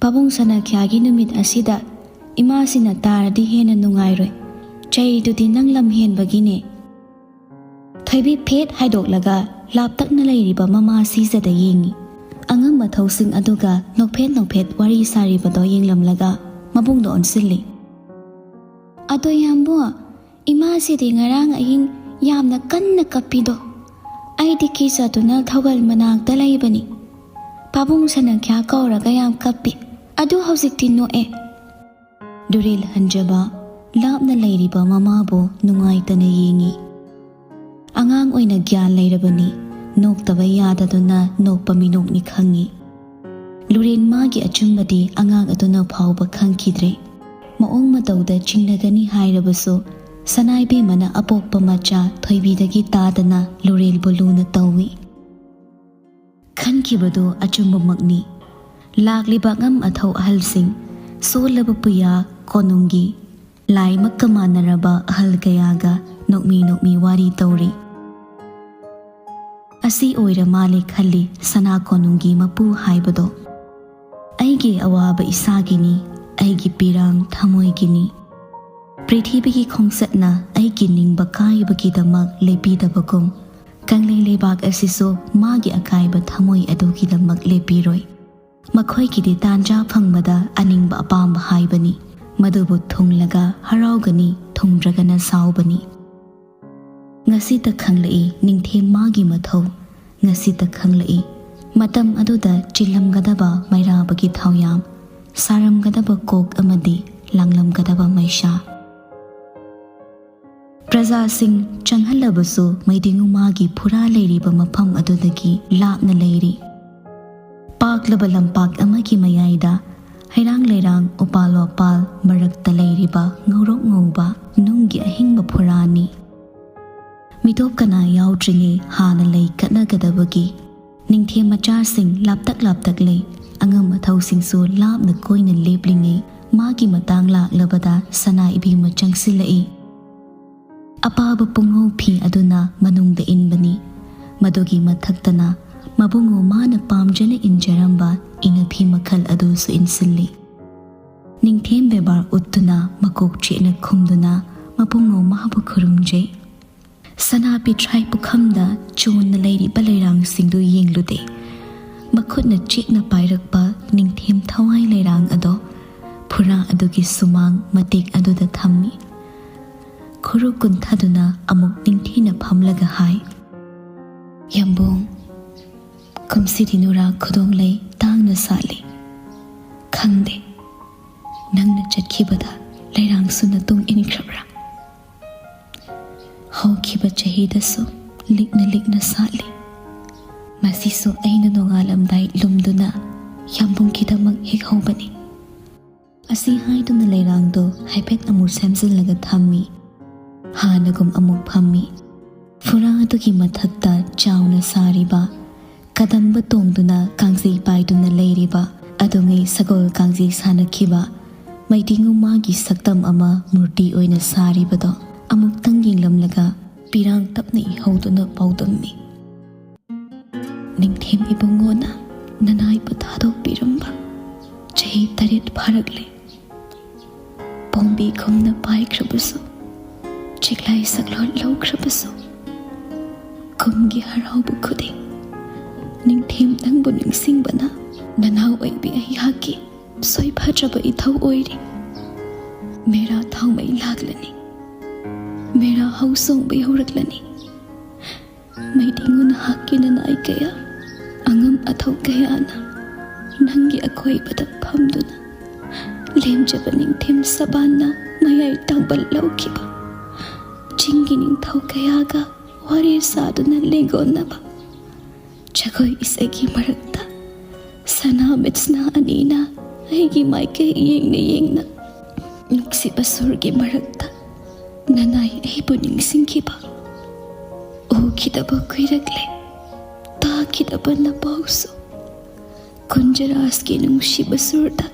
ꯄꯥꯕꯨꯡ ꯁꯅꯥꯈ꯭ꯌꯥꯒꯤ ꯅꯨꯃꯤꯠ ꯑꯁꯤꯗ ꯏꯃꯥꯁꯤꯅ ꯇꯥꯔꯗꯤ ꯍꯦꯟꯅ ꯅꯨꯡꯉꯥꯏꯔꯣꯏ꯫ ꯆꯩꯗꯨꯗꯤ ꯅꯪ ꯂꯝ ꯍꯦꯟꯕꯒꯤꯅꯦ"꯫ ꯊꯣꯏꯕꯤ ꯐꯦꯠ ꯍꯥꯏꯗꯣꯛꯂꯒ ꯂꯥꯞꯇꯛꯅ ꯂꯩꯔꯤꯕ ꯃꯃꯥ ꯁꯤꯖꯗ ꯌꯦꯡꯉꯤ꯫ ꯑꯉꯝ ꯑꯊꯧꯁꯤꯡ ꯑꯗꯨꯒ ꯅꯣꯛꯐꯦꯠ ꯅꯣꯛꯐꯦꯠ ꯋꯥꯔꯤ ꯁꯥꯔꯤꯕꯗꯣ ꯌꯦꯡꯂꯝꯂꯒ ꯃꯕꯨꯡꯗꯣ ꯑꯣꯟꯁꯤꯜꯂꯤ꯫ "ꯑꯗꯣ ꯌꯥꯝꯕꯨ, ꯏꯃꯥꯁꯤꯗꯤ ꯉꯔꯥꯡ ꯑꯍꯤꯡ ꯌꯥꯝꯅ ꯀꯟꯅ ꯀꯞꯄꯤꯗꯣ꯫ ꯑꯩꯗꯤ ꯀꯤꯖꯗꯨꯅ ꯊꯧꯒꯜ ꯃꯅꯥꯛꯇ ꯂꯩꯕꯅꯤ꯫ ꯄꯥꯕꯨꯡ ꯁꯅꯥꯈ꯭ꯌꯥ ꯀꯧꯔꯒ ꯌꯥꯝ ꯀꯞꯄꯤ꯫ ꯑꯗꯨ ꯍꯧꯖꯤꯛꯇꯤ ꯅꯣꯛꯑꯦ"꯫ ꯂꯨꯔꯦꯜ ꯍꯟꯖꯕ ꯂꯥꯞꯅ ꯂꯩꯔꯤꯕ ꯃꯃꯥꯕꯨ ꯅꯨꯡꯉꯥꯏꯇꯅ ꯌꯦꯡꯉꯤ꯫ ꯑꯉꯥꯡ ꯑꯣꯏꯅ ꯒ꯭ꯌꯥꯟ ꯂꯩꯔꯕꯅꯤ, ꯅꯣꯛꯇꯕ ꯌꯥꯗꯗꯨꯅ ꯅꯣꯛꯄ ꯃꯤꯅꯣꯛꯅꯤ ꯈꯪꯉꯤ꯫ ꯂꯨꯔꯦꯟ ꯃꯥꯒꯤ ꯑꯆꯨꯝꯕꯗꯤ ꯑꯉꯥꯡ ꯑꯗꯨꯅ ꯐꯥꯎꯕ ꯈꯪꯈꯤꯗ꯭ꯔꯦ꯫ ꯃꯑꯣꯡ ꯃꯇꯧꯗ ꯆꯤꯡꯅꯒꯅꯤ ꯍꯥꯏꯔꯕꯁꯨ, ꯁꯅꯥꯏꯕꯦꯝꯃꯅ ꯑꯄꯣꯛꯄ ꯃꯆꯥ ꯊꯣꯏꯕꯤꯗꯒꯤ ꯇꯥꯗꯅ ꯂꯨꯔꯦꯜꯕꯨ ꯂꯨꯅ ꯇꯧꯏ꯫ ꯈꯟꯈꯤꯕꯗꯨ ꯑꯆꯨꯝꯕꯃꯛꯅꯤ꯫ ꯂꯥꯛꯂꯤꯕ ꯑꯉꯝ ꯑꯊꯧ ꯑꯍꯜꯁꯤꯡ, ꯁꯣꯜꯂꯕ ꯄꯨꯌꯥ ꯀꯣꯅꯨꯡꯒꯤ, ꯂꯥꯏꯃꯛꯀ ꯃꯥꯟꯅꯔꯕ ꯑꯍꯜ ꯀꯌꯥꯒ ꯅꯣꯛꯃꯤ ꯅꯣꯛꯃꯤ ꯋꯥꯔꯤ ꯇꯧꯔꯤ꯫ ꯑꯁꯤ ꯑꯣꯏꯔ ꯃꯥꯜꯂꯦ ꯈꯜꯂꯤ ꯁꯅꯥ ꯀꯣꯅꯨꯡꯒꯤ ꯃꯄꯨ ꯍꯥꯏꯕꯗꯣ꯫ "ꯑꯩꯒꯤ ꯑꯋꯥꯕ ꯏꯁꯥꯒꯤꯅꯤ, ꯑꯩꯒꯤ ꯄꯤꯔꯥꯡ ꯊꯃꯣꯏꯒꯤꯅꯤ꯫ ꯄ꯭ꯔꯤꯊꯤꯕꯤꯒꯤ ꯈꯣꯡꯆꯠꯅ ꯑꯩꯒꯤ ꯅꯤꯡꯕ ꯀꯥꯏꯕꯒꯤꯗꯃꯛ ꯂꯦꯞꯄꯤꯗꯕꯒꯨꯝ, ꯀꯪꯂꯩ ꯂꯩꯕꯥꯛ ꯑꯁꯤꯁꯨ ꯃꯥꯒꯤ ꯑꯀꯥꯏꯕ ꯊꯃꯣꯏ ꯑꯗꯨꯒꯤꯗꯃꯛ ꯂꯦꯞꯄꯤꯔꯣꯏ꯫ ꯃꯈꯣꯏꯒꯤꯗꯤ ꯇꯥꯟꯖꯥ ꯐꯪꯕꯗ ꯑꯅꯤꯡꯕ ꯑꯄꯥꯝꯕ ꯍꯥꯏꯕꯅꯤ, ꯃꯗꯨꯕꯨ ꯊꯨꯡꯂꯒ ꯍꯔꯥꯎꯒꯅꯤ, ꯊꯨꯡꯗ꯭ꯔꯒꯅ ꯁꯥꯎꯕꯅꯤ"꯫ ꯉꯁꯤꯇ ꯈꯪꯂꯛꯏ ꯅꯤꯡꯊꯦꯝ ꯃꯥꯒꯤ ꯃꯊꯧ, ꯉꯁꯤꯇ ꯈꯪꯂꯛꯏ ꯃꯇꯝ ꯑꯗꯨꯗ ꯆꯤꯜꯂꯝꯒꯗꯕ ꯃꯩꯔꯥꯕꯒꯤ ꯊꯧꯌꯥꯝ, ꯁꯥꯔꯝꯒꯗꯕ ꯀꯣꯛ ꯑꯃꯗꯤ ꯂꯥꯡꯂꯝꯒꯗꯕ ꯃꯩꯁꯥ꯫ ꯄ꯭ꯔꯖꯥꯁꯤꯡ ꯆꯪꯍꯜꯂꯕꯁꯨ ꯃꯩꯗꯤꯡꯉꯨ ꯃꯥꯒꯤ ꯐꯨꯔꯥ ꯂꯩꯔꯤꯕ ꯃꯐꯝ ꯑꯗꯨꯗꯒꯤ ꯂꯥꯞꯅ ꯂꯩꯔꯤ꯫ ꯄꯥꯛꯂꯕ ꯂꯝꯄꯥꯛ ꯑꯃꯒꯤ ꯃꯌꯥꯏꯗ ꯍꯩꯔꯥꯡ ꯂꯩꯔꯥꯡ, ꯎꯄꯥꯜ ꯋꯥꯄꯥꯜ ꯃꯔꯛꯇ ꯂꯩꯔꯤꯕ ꯉꯧꯔꯣꯛ ꯉꯧꯕ ꯅꯨꯡꯒꯤ ꯑꯍꯤꯡꯕ ꯐꯨꯔꯥꯅꯤ꯫ ꯃꯤꯇꯣꯞ ꯀꯅꯥ ꯌꯥꯎꯗ꯭ꯔꯤꯉꯩ ꯍꯥꯟꯅ ꯂꯩ ꯀꯠꯅꯒꯗꯕꯒꯤ ꯅꯤꯡꯊꯦꯝ ꯃꯆꯥꯁꯤꯡ ꯂꯥꯞꯇꯛ ꯂꯥꯞꯇꯛ ꯂꯩ꯫ ꯑꯉꯝ ꯑꯊꯧꯁꯤꯡꯁꯨ ꯂꯥꯞꯅ ꯀꯣꯏꯅ ꯂꯦꯞꯂꯤꯉꯩ ꯃꯥꯒꯤ ꯃꯇꯥꯡ ꯂꯥꯛꯂꯕꯗ ꯁꯅꯥ ꯏꯕꯦꯝꯃ ꯆꯪꯁꯤꯜꯂꯛꯏ꯫ ꯑꯄꯥꯕ ꯄꯨꯡꯉꯧ ꯐꯤ ꯑꯗꯨꯅ ꯃꯅꯨꯡꯗ ꯏꯟꯕꯅꯤ꯫ ꯃꯗꯨꯒꯤ ꯃꯊꯛꯇꯅ ꯃꯕꯨꯡꯉꯣ ꯃꯥꯅ ꯄꯥꯝꯖꯅ ꯏꯟꯖꯔꯝꯕ ꯏꯅꯐꯤ ꯃꯈꯜ ꯑꯗꯨꯁꯨ ꯏꯟꯁꯤꯜꯂꯤ꯫ ꯅꯤꯡꯊꯦꯝ ꯕꯦꯕꯥꯔ ꯎꯠꯇꯨꯅ ꯃꯀꯣꯛ ꯆꯦꯠꯅ ꯈꯨꯝꯗꯨꯅ ꯃꯕꯨꯡꯉꯣ ꯃꯥꯕꯨ ꯈꯨꯔꯨꯝꯖꯩ꯫ ꯁꯅꯥ ꯄꯤꯊ꯭ꯔꯥꯏ ꯄꯨꯈꯝꯗ ꯆꯣꯟꯅ ꯂꯩꯔꯤꯕ ꯂꯩꯔꯥꯡꯁꯤꯡꯗꯨ ꯌꯦꯡꯂꯨꯗꯦ꯫ ꯃꯈꯨꯠꯅ ꯆꯦꯠꯅ ꯄꯥꯏꯔꯛꯄ ꯅꯤꯡꯊꯦꯝ ꯊꯋꯥꯏ ꯂꯩꯔꯥꯡ ꯑꯗꯣ ꯐꯨꯔꯥ ꯑꯗꯨꯒꯤ ꯁꯨꯃꯥꯡ ꯃꯇꯦꯛ ꯑꯗꯨꯗ ꯊꯝꯃꯤ꯫ ꯈꯨꯔꯨ ꯀꯨꯟꯊꯗꯨꯅ ꯑꯃꯨꯛ ꯅꯤꯡꯊꯤꯅ ꯐꯝꯂꯒ ꯍꯥꯏ, "ꯌꯥꯝꯕꯨꯡ, ꯀꯨꯝꯁꯤꯗꯤ ꯅꯨꯔꯥ ꯈꯨꯗꯣꯡꯂꯩ ꯇꯥꯡꯅ ꯁꯥꯠꯂꯤ꯫ ꯈꯪꯗꯦ, ꯅꯪꯅ ꯆꯠꯈꯤꯕꯗ ꯂꯩꯔꯥꯡꯁꯨ ꯅꯇꯨꯡ ꯏꯟꯈ꯭ꯔꯕ꯭ꯔꯥ? ꯍꯧꯈꯤꯕ ꯆꯍꯤꯗꯁꯨ ꯂꯤꯛꯅ ꯂꯤꯛꯅ ꯁꯥꯠꯂꯤ꯫ ꯃꯁꯤꯁꯨ ꯑꯩꯅ ꯅꯣꯡꯉꯥꯜꯂꯝꯗꯥꯏ ꯂꯨꯝꯗꯨꯅ ꯌꯥꯝꯕꯨꯡꯒꯤꯗꯃꯛ ꯍꯦꯛꯍꯧꯕꯅꯤ꯫" ꯑꯁꯤ ꯍꯥꯏꯗꯨꯅ ꯂꯩꯔꯥꯡꯗꯣ ꯍꯥꯏꯐꯦꯠ ꯑꯃꯨꯛ ꯁꯦꯝꯖꯤꯜꯂꯒ ꯊꯝꯃꯤ꯫ ꯍꯥꯟꯅꯒꯨꯝ ꯑꯃꯨꯛ ꯐꯝꯃꯤ꯫ ꯐꯨꯔꯥ ꯑꯗꯨꯒꯤ ꯃꯊꯛꯇ ꯆꯥꯎꯅ ꯁꯥꯔꯤꯕ, ꯀꯗꯝꯕ ꯇꯣꯡꯗꯨꯅ ꯀꯥꯡꯖꯩ ꯄꯥꯏꯗꯨꯅ ꯂꯩꯔꯤꯕ, ꯑꯗꯨꯉꯩ ꯁꯒꯣꯜ ꯀꯥꯡꯖꯩ ꯁꯥꯟꯅꯈꯤꯕ ꯃꯩꯗꯤꯡꯉꯨ ꯃꯥꯒꯤ ꯁꯛꯇꯝ ꯑꯃ ꯃꯨꯔꯇꯤ ꯑꯣꯏꯅ ꯁꯥꯔꯤꯕꯗꯣ ꯑꯃꯨꯛꯇꯪ ꯌꯦꯡꯂꯝꯂꯒ ꯄꯤꯔꯥꯡ ꯇꯞꯅ ꯏꯍꯧꯗꯨꯅ ꯄꯥꯎꯗꯝꯃꯤ꯫ "ꯅꯤꯡꯊꯦꯝ ꯏꯕꯨꯡꯉꯣꯅ ꯅꯅꯥꯏꯕꯨ ꯊꯥꯗꯣꯛꯄꯤꯔꯝꯕ ꯆꯍꯤ ꯇꯔꯦꯠ ꯐꯥꯔꯛꯂꯦ꯫ ꯄꯣꯝꯕꯤ ꯈꯨꯝꯅ ꯄꯥꯏꯈ꯭ꯔꯕꯁꯨ, ꯆꯦꯛꯂꯥꯏ ꯁꯛꯂꯣꯟ ꯂꯧꯈ꯭ꯔꯕꯁꯨ, ꯀꯨꯝꯒꯤ ꯍꯔꯥꯎꯕ ꯈꯨꯗꯤꯡ ꯅꯤꯡꯊꯦꯝ ꯅꯪꯕꯨ ꯅꯤꯡꯁꯤꯡꯕꯅ ꯅꯅꯥꯎ ꯑꯣꯏꯕꯤ ꯑꯩꯍꯥꯛꯀꯤ ꯁꯣꯏꯐꯗ꯭ꯔꯕ ꯏꯊꯧ ꯑꯣꯏꯔꯤ꯫ ꯃꯦꯔꯥ ꯊꯥꯎꯃꯩ ꯂꯥꯛꯂꯅꯤ, ꯃꯦꯔꯥ ꯍꯧ ꯆꯣꯡꯕ ꯌꯧꯔꯛꯂꯅꯤ꯫ ꯃꯩꯗꯤꯡꯉꯨ ꯅꯍꯥꯛꯀꯤ ꯅꯅꯥꯏ ꯀꯌꯥ ꯑꯉꯝ ꯑꯊꯧ ꯀꯌꯥꯅ ꯅꯪꯒꯤ ꯑꯀꯣꯏꯕꯗ ꯐꯝꯗꯨꯅ, ꯂꯦꯝꯖꯕ ꯅꯤꯡꯊꯦꯝ ꯁꯕꯥꯟꯅ ꯃꯌꯥꯏ ꯇꯥꯡꯕ ꯂꯧꯈꯤꯕ ꯆꯤꯡꯒꯤ ꯅꯤꯡꯊꯧ ꯀꯌꯥꯒ ꯋꯥꯔꯤ ꯁꯥꯗꯨꯅ ꯂꯦꯡꯒꯣꯟꯅꯕ ꯖꯒꯣꯏ ꯏꯁꯩꯒꯤ ꯃꯔꯛꯇ, ꯁꯅꯥ ꯃꯤꯠꯁꯅꯥ ꯑꯅꯤꯅ ꯑꯩꯒꯤ ꯃꯥꯏꯀꯩ ꯌꯦꯡꯅ ꯌꯦꯡꯅ, ꯅꯨꯡꯁꯤꯕ ꯁꯨꯔꯒꯤ ꯃꯔꯛꯇ ꯅꯅꯥꯏ ꯑꯩꯕꯨ ꯅꯤꯡꯁꯤꯡꯈꯤꯕ꯫ ꯎꯈꯤꯗꯕ ꯀꯨꯏꯔꯛꯂꯦ, ꯇꯥꯈꯤꯗꯕ ꯅꯄꯥꯎꯁꯨ꯫ ꯀꯨꯟꯖꯔꯥꯁꯀꯤ ꯅꯨꯡꯁꯤꯕ ꯁꯨꯔꯗ,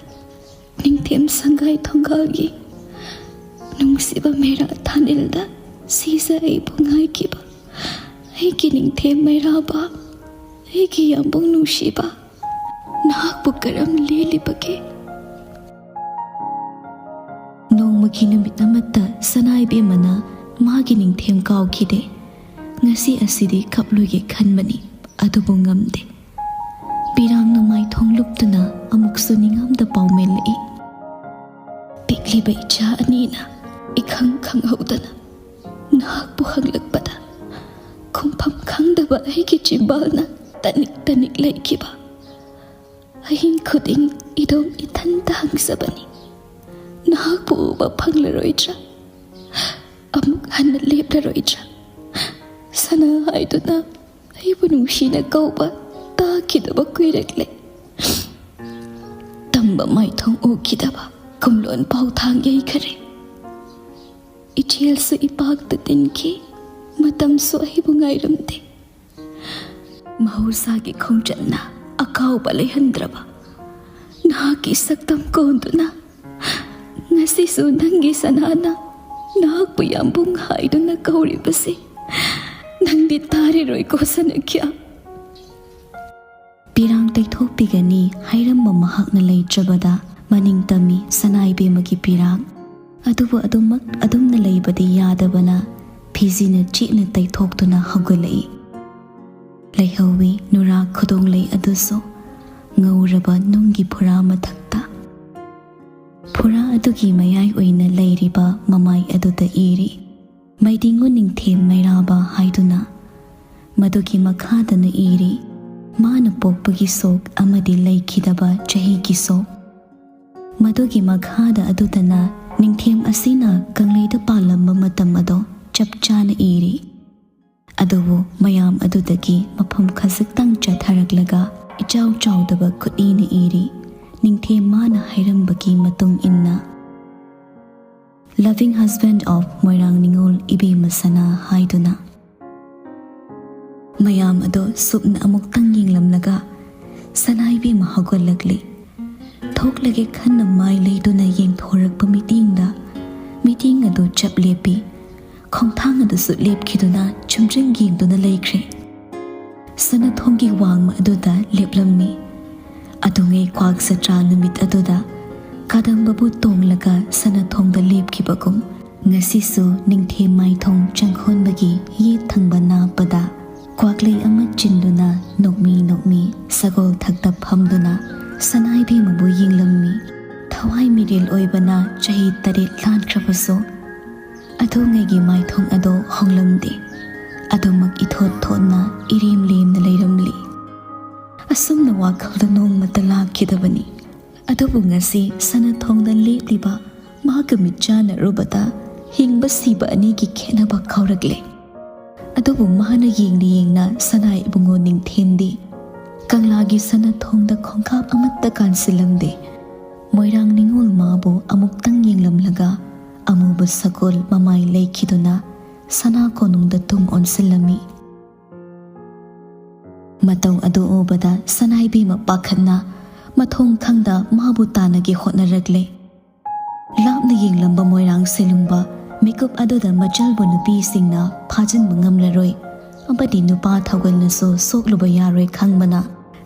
ꯅꯤꯡꯊꯦꯝ ꯁꯪꯒꯥꯏ ꯊꯣꯡꯒꯥꯜꯒꯤ ꯅꯨꯡꯁꯤꯕ ꯃꯦꯔꯥ ꯊꯥꯅꯤꯜꯗ ꯁꯤꯖ ꯑꯩꯕꯨ ꯉꯥꯏꯈꯤꯕ ꯑꯩꯒꯤ ꯅꯤꯡꯊꯦꯝ ꯃꯩꯔꯥꯕ, ꯑꯩꯒꯤ ꯌꯥꯝꯕꯨꯡ ꯅꯨꯡꯁꯤꯕ, ꯅꯍꯥꯛꯄꯨ ꯀꯔꯝ ꯂꯦꯜꯂꯤꯕꯒꯦ? ꯅꯣꯡꯃꯒꯤ ꯅꯨꯃꯤꯠ ꯑꯃꯠꯇ ꯁꯅꯥꯏꯕꯦꯝꯃꯅ ꯃꯥꯒꯤ ꯅꯤꯡꯊꯦꯝ ꯀꯥꯎꯈꯤꯗꯦ꯫ ꯉꯁꯤ ꯑꯁꯤꯗꯤ ꯀꯞꯂꯣꯏꯒꯦ ꯈꯟꯕꯅꯤ, ꯑꯗꯨꯕꯨ ꯉꯝꯗꯦ꯫ ꯄꯤꯔꯥꯡꯅ ꯃꯥꯏꯊꯣꯡ ꯂꯨꯞꯇꯨꯅ ꯑꯃꯨꯛꯁꯨ ꯅꯤꯡꯉꯝꯗ ꯄꯥꯎꯃꯦꯜꯂꯛꯏ꯫ ꯄꯤꯛꯂꯤꯕ ꯏꯆꯥ ꯑꯅꯤꯅ ꯏꯈꯪ ꯈꯪꯍꯧꯗꯅ ꯅꯍꯥꯛꯄꯨ ꯍꯪꯂꯛꯄꯗ, ꯈꯨꯝꯐꯝ ꯈꯪꯗꯕ ꯑꯩꯒꯤ ꯆꯤꯝꯕꯥꯜꯅ ꯇꯅꯤꯛ ꯇꯅꯤꯛ ꯂꯩꯈꯤꯕ꯫ ꯑꯍꯤꯡ ꯈꯨꯗꯤꯡ ꯏꯗꯣꯝ ꯏꯊꯟꯇ ꯍꯪꯖꯕꯅꯤ, ꯅꯍꯥꯛꯄꯨ ꯎꯕ ꯐꯪꯂꯔꯣꯏꯗ꯭ꯔꯥ? ꯑꯃꯨꯛ ꯍꯟꯅ ꯂꯦꯞꯂꯔꯣꯏꯗ꯭ꯔꯥ? ꯁꯅꯥ ꯍꯥꯏꯗꯨꯅ ꯑꯩꯕꯨ ꯅꯨꯡꯁꯤꯅ ꯀꯧꯕ ꯇꯥꯈꯤꯗꯕ ꯀꯨꯏꯔꯛꯂꯦ꯫ ꯇꯝꯕ ꯃꯥꯏꯊꯣꯡ ꯎꯈꯤꯗꯕ ꯀꯨꯝꯂꯣꯟ ꯄꯥꯎꯊꯥꯡ ꯌꯩꯈꯔꯦ꯫ ꯏꯆꯦꯜꯁꯨ ꯏꯄꯥꯛꯇ ꯇꯤꯟꯈꯤ, ꯃꯇꯝꯁꯨ ꯑꯩꯕꯨ ꯉꯥꯏꯔꯝꯗꯦ꯫ ꯃꯍꯧꯁꯥꯒꯤ ꯈꯣꯡꯆꯠꯅ ꯑꯀꯥꯎꯕ ꯂꯩꯍꯟꯗ꯭ꯔꯕ ꯅꯍꯥꯛꯀꯤ ꯁꯛꯇꯝ ꯀꯣꯟꯗꯨꯅ, ꯉꯁꯤꯁꯨ ꯅꯪꯒꯤ ꯁꯅꯥꯅ ꯅꯍꯥꯛꯄꯨ ꯌꯥꯝꯕꯨꯡ ꯍꯥꯏꯗꯨꯅ ꯀꯧꯔꯤꯕꯁꯤ ꯅꯪꯗꯤ ꯇꯥꯔꯤꯔꯣꯏꯀꯣ ꯁꯅꯈ꯭ꯌꯥ? ꯄꯤꯔꯥꯡ ꯇꯩꯊꯣꯛꯄꯤꯒꯅꯤ ꯍꯥꯏꯔꯝꯕ ꯃꯍꯥꯛꯅ ꯂꯩꯇ꯭ꯔꯕꯗ, ꯃꯅꯤꯡ ꯇꯝꯃꯤ ꯁꯅꯥꯏꯕꯦꯝꯃꯒꯤ ꯄꯤꯔꯥꯡ꯫ ꯑꯗꯨꯕꯨ ꯑꯗꯨꯃꯛ ꯑꯗꯨꯝꯅ ꯂꯩꯕꯗꯤ ꯌꯥꯗꯕꯅ, ꯐꯤꯖꯤꯅ ꯆꯦꯠꯅ ꯇꯩꯊꯣꯛꯇꯨꯅ ꯍꯧꯒꯠꯂꯛꯏ꯫ ꯂꯩꯍꯧꯋꯤ ꯅꯨꯔꯥ ꯈꯨꯗꯣꯡꯂꯩ ꯑꯗꯨꯁꯨ ꯉꯧꯔꯕ ꯅꯨꯡꯒꯤ ꯐꯨꯔꯥ ꯃꯊꯛꯇ꯫ ꯐꯨꯔꯥ ꯑꯗꯨꯒꯤ ꯃꯌꯥꯏ ꯑꯣꯏꯅ ꯂꯩꯔꯤꯕ ꯃꯃꯥꯏ ꯑꯗꯨꯗ ꯏꯔꯤ, "ꯃꯩꯗꯤꯡꯉꯨ ꯅꯤꯡꯊꯦꯝ ꯃꯩꯔꯥꯕ" ꯍꯥꯏꯗꯨꯅ꯫ ꯃꯗꯨꯒꯤ ꯃꯈꯥꯗꯅ ꯏꯔꯤ, ꯃꯥꯅ ꯄꯣꯛꯄꯒꯤ ꯁꯣꯛ ꯑꯃꯗꯤ ꯂꯩꯈꯤꯗꯕ ꯆꯍꯤꯒꯤ ꯁꯣꯛ꯫ ꯃꯗꯨꯒꯤ ꯃꯈꯥꯗ ꯑꯗꯨꯗꯅ ꯅꯤꯡꯊꯦꯝ ꯑꯁꯤꯅ ꯀꯪꯂꯩꯗ ꯄꯥꯜꯂꯝꯕ ꯃꯇꯝ ꯑꯗꯣ ꯆꯞ ꯆꯥꯅ ꯏꯔꯤ꯫ ꯑꯗꯨꯕꯨ ꯃꯌꯥꯝ ꯑꯗꯨꯗꯒꯤ ꯃꯐꯝ ꯈꯖꯤꯛꯇꯪ ꯆꯠꯊꯔꯛꯂꯒ ꯏꯆꯥꯎ ꯆꯥꯎꯗꯕ ꯈꯨꯠꯏꯅ ꯏꯔꯤ꯫ ꯅꯤꯡꯊꯦꯝ ꯃꯥꯅ ꯍꯥꯏꯔꯝꯕꯒꯤ ꯃꯇꯨꯡ ꯏꯟꯅ, "Loving husband of ꯃꯣꯏꯔꯥꯡ ꯅꯤꯉꯣꯜ ꯏꯕꯦꯝꯃ ꯁꯅꯥ" ꯍꯥꯏꯗꯨꯅ꯫ ꯃꯌꯥꯝ ꯑꯗꯣ ꯁꯨꯞꯅ ꯑꯃꯨꯛꯇꯪ ꯌꯦꯡꯂꯝꯂꯒ ꯁꯅꯥ ꯏꯕꯦꯝꯃ ꯍꯧꯒꯠꯂꯛꯂꯤ꯫ ꯊꯣꯛꯂꯒꯦ ꯈꯟꯅ ꯃꯥꯏ ꯂꯩꯗꯨꯅ ꯌꯦꯡꯊꯣꯔꯛꯄ ꯃꯤꯠꯌꯦꯡꯗ ꯃꯤꯠꯌꯦꯡ ꯑꯗꯨ ꯆꯞ ꯂꯦꯞꯄꯤ꯫ ꯈꯣꯡꯊꯥꯡ ꯑꯗꯨꯁꯨ ꯂꯦꯞꯈꯤꯗꯨꯅ ꯆꯨꯝꯗ꯭ꯔꯤꯡ ꯌꯦꯡꯗꯨꯅ ꯂꯩꯈ꯭ꯔꯦ꯫ ꯁꯅꯥꯊꯣꯡꯒꯤ ꯋꯥꯡꯃ ꯑꯗꯨꯗ ꯂꯦꯞꯂꯝꯃꯤ꯫ ꯑꯗꯨꯉꯩ ꯀ꯭ꯋꯥꯛ ꯖꯇ꯭ꯔꯥ ꯅꯨꯃꯤꯠ ꯑꯗꯨꯗ ꯀꯗꯝꯕꯕꯨ ꯇꯣꯡꯂꯒ ꯁꯅꯥꯊꯣꯡꯗ ꯂꯦꯞꯈꯤꯕꯒꯨꯝ, ꯉꯁꯤꯁꯨ ꯅꯤꯡꯊꯦꯝ ꯃꯥꯏꯊꯣꯡ ꯆꯪꯈꯣꯟꯕꯒꯤ ꯌꯦꯠ ꯊꯪꯕ ꯅꯥꯞꯄꯗ ꯀ꯭ꯋꯥꯛꯂꯩ ꯑꯃ ꯆꯤꯟꯗꯨꯅ ꯅꯣꯛꯃꯤ ꯅꯣꯛꯃꯤ ꯁꯒꯣꯜ ꯊꯛꯇ ꯐꯝꯗꯨꯅ ꯁꯅꯥ ꯏꯕꯦꯝꯃꯕꯨ ꯌꯦꯡꯂꯝꯃꯤ꯫ ꯊꯋꯥꯏ ꯃꯤꯔꯦꯜ ꯑꯣꯏꯕꯅ ꯆꯍꯤ ꯇꯔꯦꯠ ꯂꯥꯟꯈ꯭ꯔꯕꯁꯨ ꯑꯗꯨꯉꯩꯒꯤ ꯃꯥꯏꯊꯣꯡ ꯑꯗꯣ ꯍꯣꯡꯂꯝꯗꯦ꯫ ꯑꯗꯨꯃꯛ ꯏꯊꯣꯠ ꯊꯣꯠꯅ ꯏꯔꯦꯝ ꯂꯦꯝꯅ ꯂꯩꯔꯝꯂꯤ꯫ ꯑꯁꯨꯝꯅ ꯋꯥꯈꯜꯗ ꯅꯣꯡꯃꯇ ꯂꯥꯛꯈꯤꯗꯕꯅꯤ꯫ ꯑꯗꯨꯕꯨ ꯉꯁꯤ ꯁꯅꯥꯊꯣꯡꯗ ꯂꯦꯞꯂꯤꯕ ꯃꯍꯥꯛꯀ ꯃꯤꯠ ꯆꯥꯟꯅꯔꯨꯕꯗ ꯍꯤꯡꯕ ꯁꯤꯕ ꯑꯅꯤꯒꯤ ꯈꯦꯠꯅꯕ ꯀꯥꯎꯔꯛꯂꯦ꯫ ꯑꯗꯨꯕꯨ ꯃꯥꯅ ꯌꯦꯡꯅ ꯌꯦꯡꯅ ꯁꯅꯥ ꯏꯕꯨꯡꯉꯣ ꯅꯤꯡꯊꯦꯝꯗꯤ ꯀꯪꯂꯥꯒꯤ ꯁꯅꯥꯊꯣꯡꯗ ꯈꯣꯡꯀꯥꯞ ꯑꯃꯠꯇ ꯀꯥꯟꯁꯤꯜꯂꯝꯗꯦ꯫ ꯃꯣꯏꯔꯥꯡ ꯅꯤꯉꯣꯜ ꯃꯥꯕꯨ ꯑꯃꯨꯛꯇꯪ ꯌꯦꯡꯂꯝꯂꯒ ꯑꯃꯨꯕ ꯁꯒꯣꯜ ꯃꯃꯥꯏ ꯂꯩꯈꯤꯗꯨꯅ ꯁꯅꯥ ꯀꯣꯅꯨꯡꯗ ꯇꯨꯡ ꯑꯣꯟꯁꯤꯜꯂꯝꯃꯤ꯫ ꯃꯇꯧ ꯑꯗꯨ ꯎꯕꯗ ꯁꯅꯥ ꯏꯕꯦꯝꯃ ꯄꯥꯈꯠꯅ ꯃꯊꯣꯡ ꯈꯪꯗ ꯃꯥꯕꯨ ꯇꯥꯟꯅꯒꯦ ꯍꯣꯠꯅꯔꯛꯂꯦ꯫ ꯂꯥꯞꯅ ꯌꯦꯡꯂꯝꯕ ꯃꯣꯏꯔꯥꯡ ꯁꯦꯂꯨꯡꯕ ꯃꯤꯀꯨꯞ ꯑꯗꯨꯗ ꯃꯆꯜꯕꯨ ꯅꯨꯄꯤꯁꯤꯡꯅ ꯐꯥꯖꯤꯟꯕ ꯉꯝꯂꯔꯣꯏ ꯑꯃꯗꯤ ꯅꯨꯄꯥ ꯊꯧꯒꯜꯅꯁꯨ ꯁꯣꯛꯂꯨꯕ ꯌꯥꯔꯣꯏ ꯈꯪꯕꯅ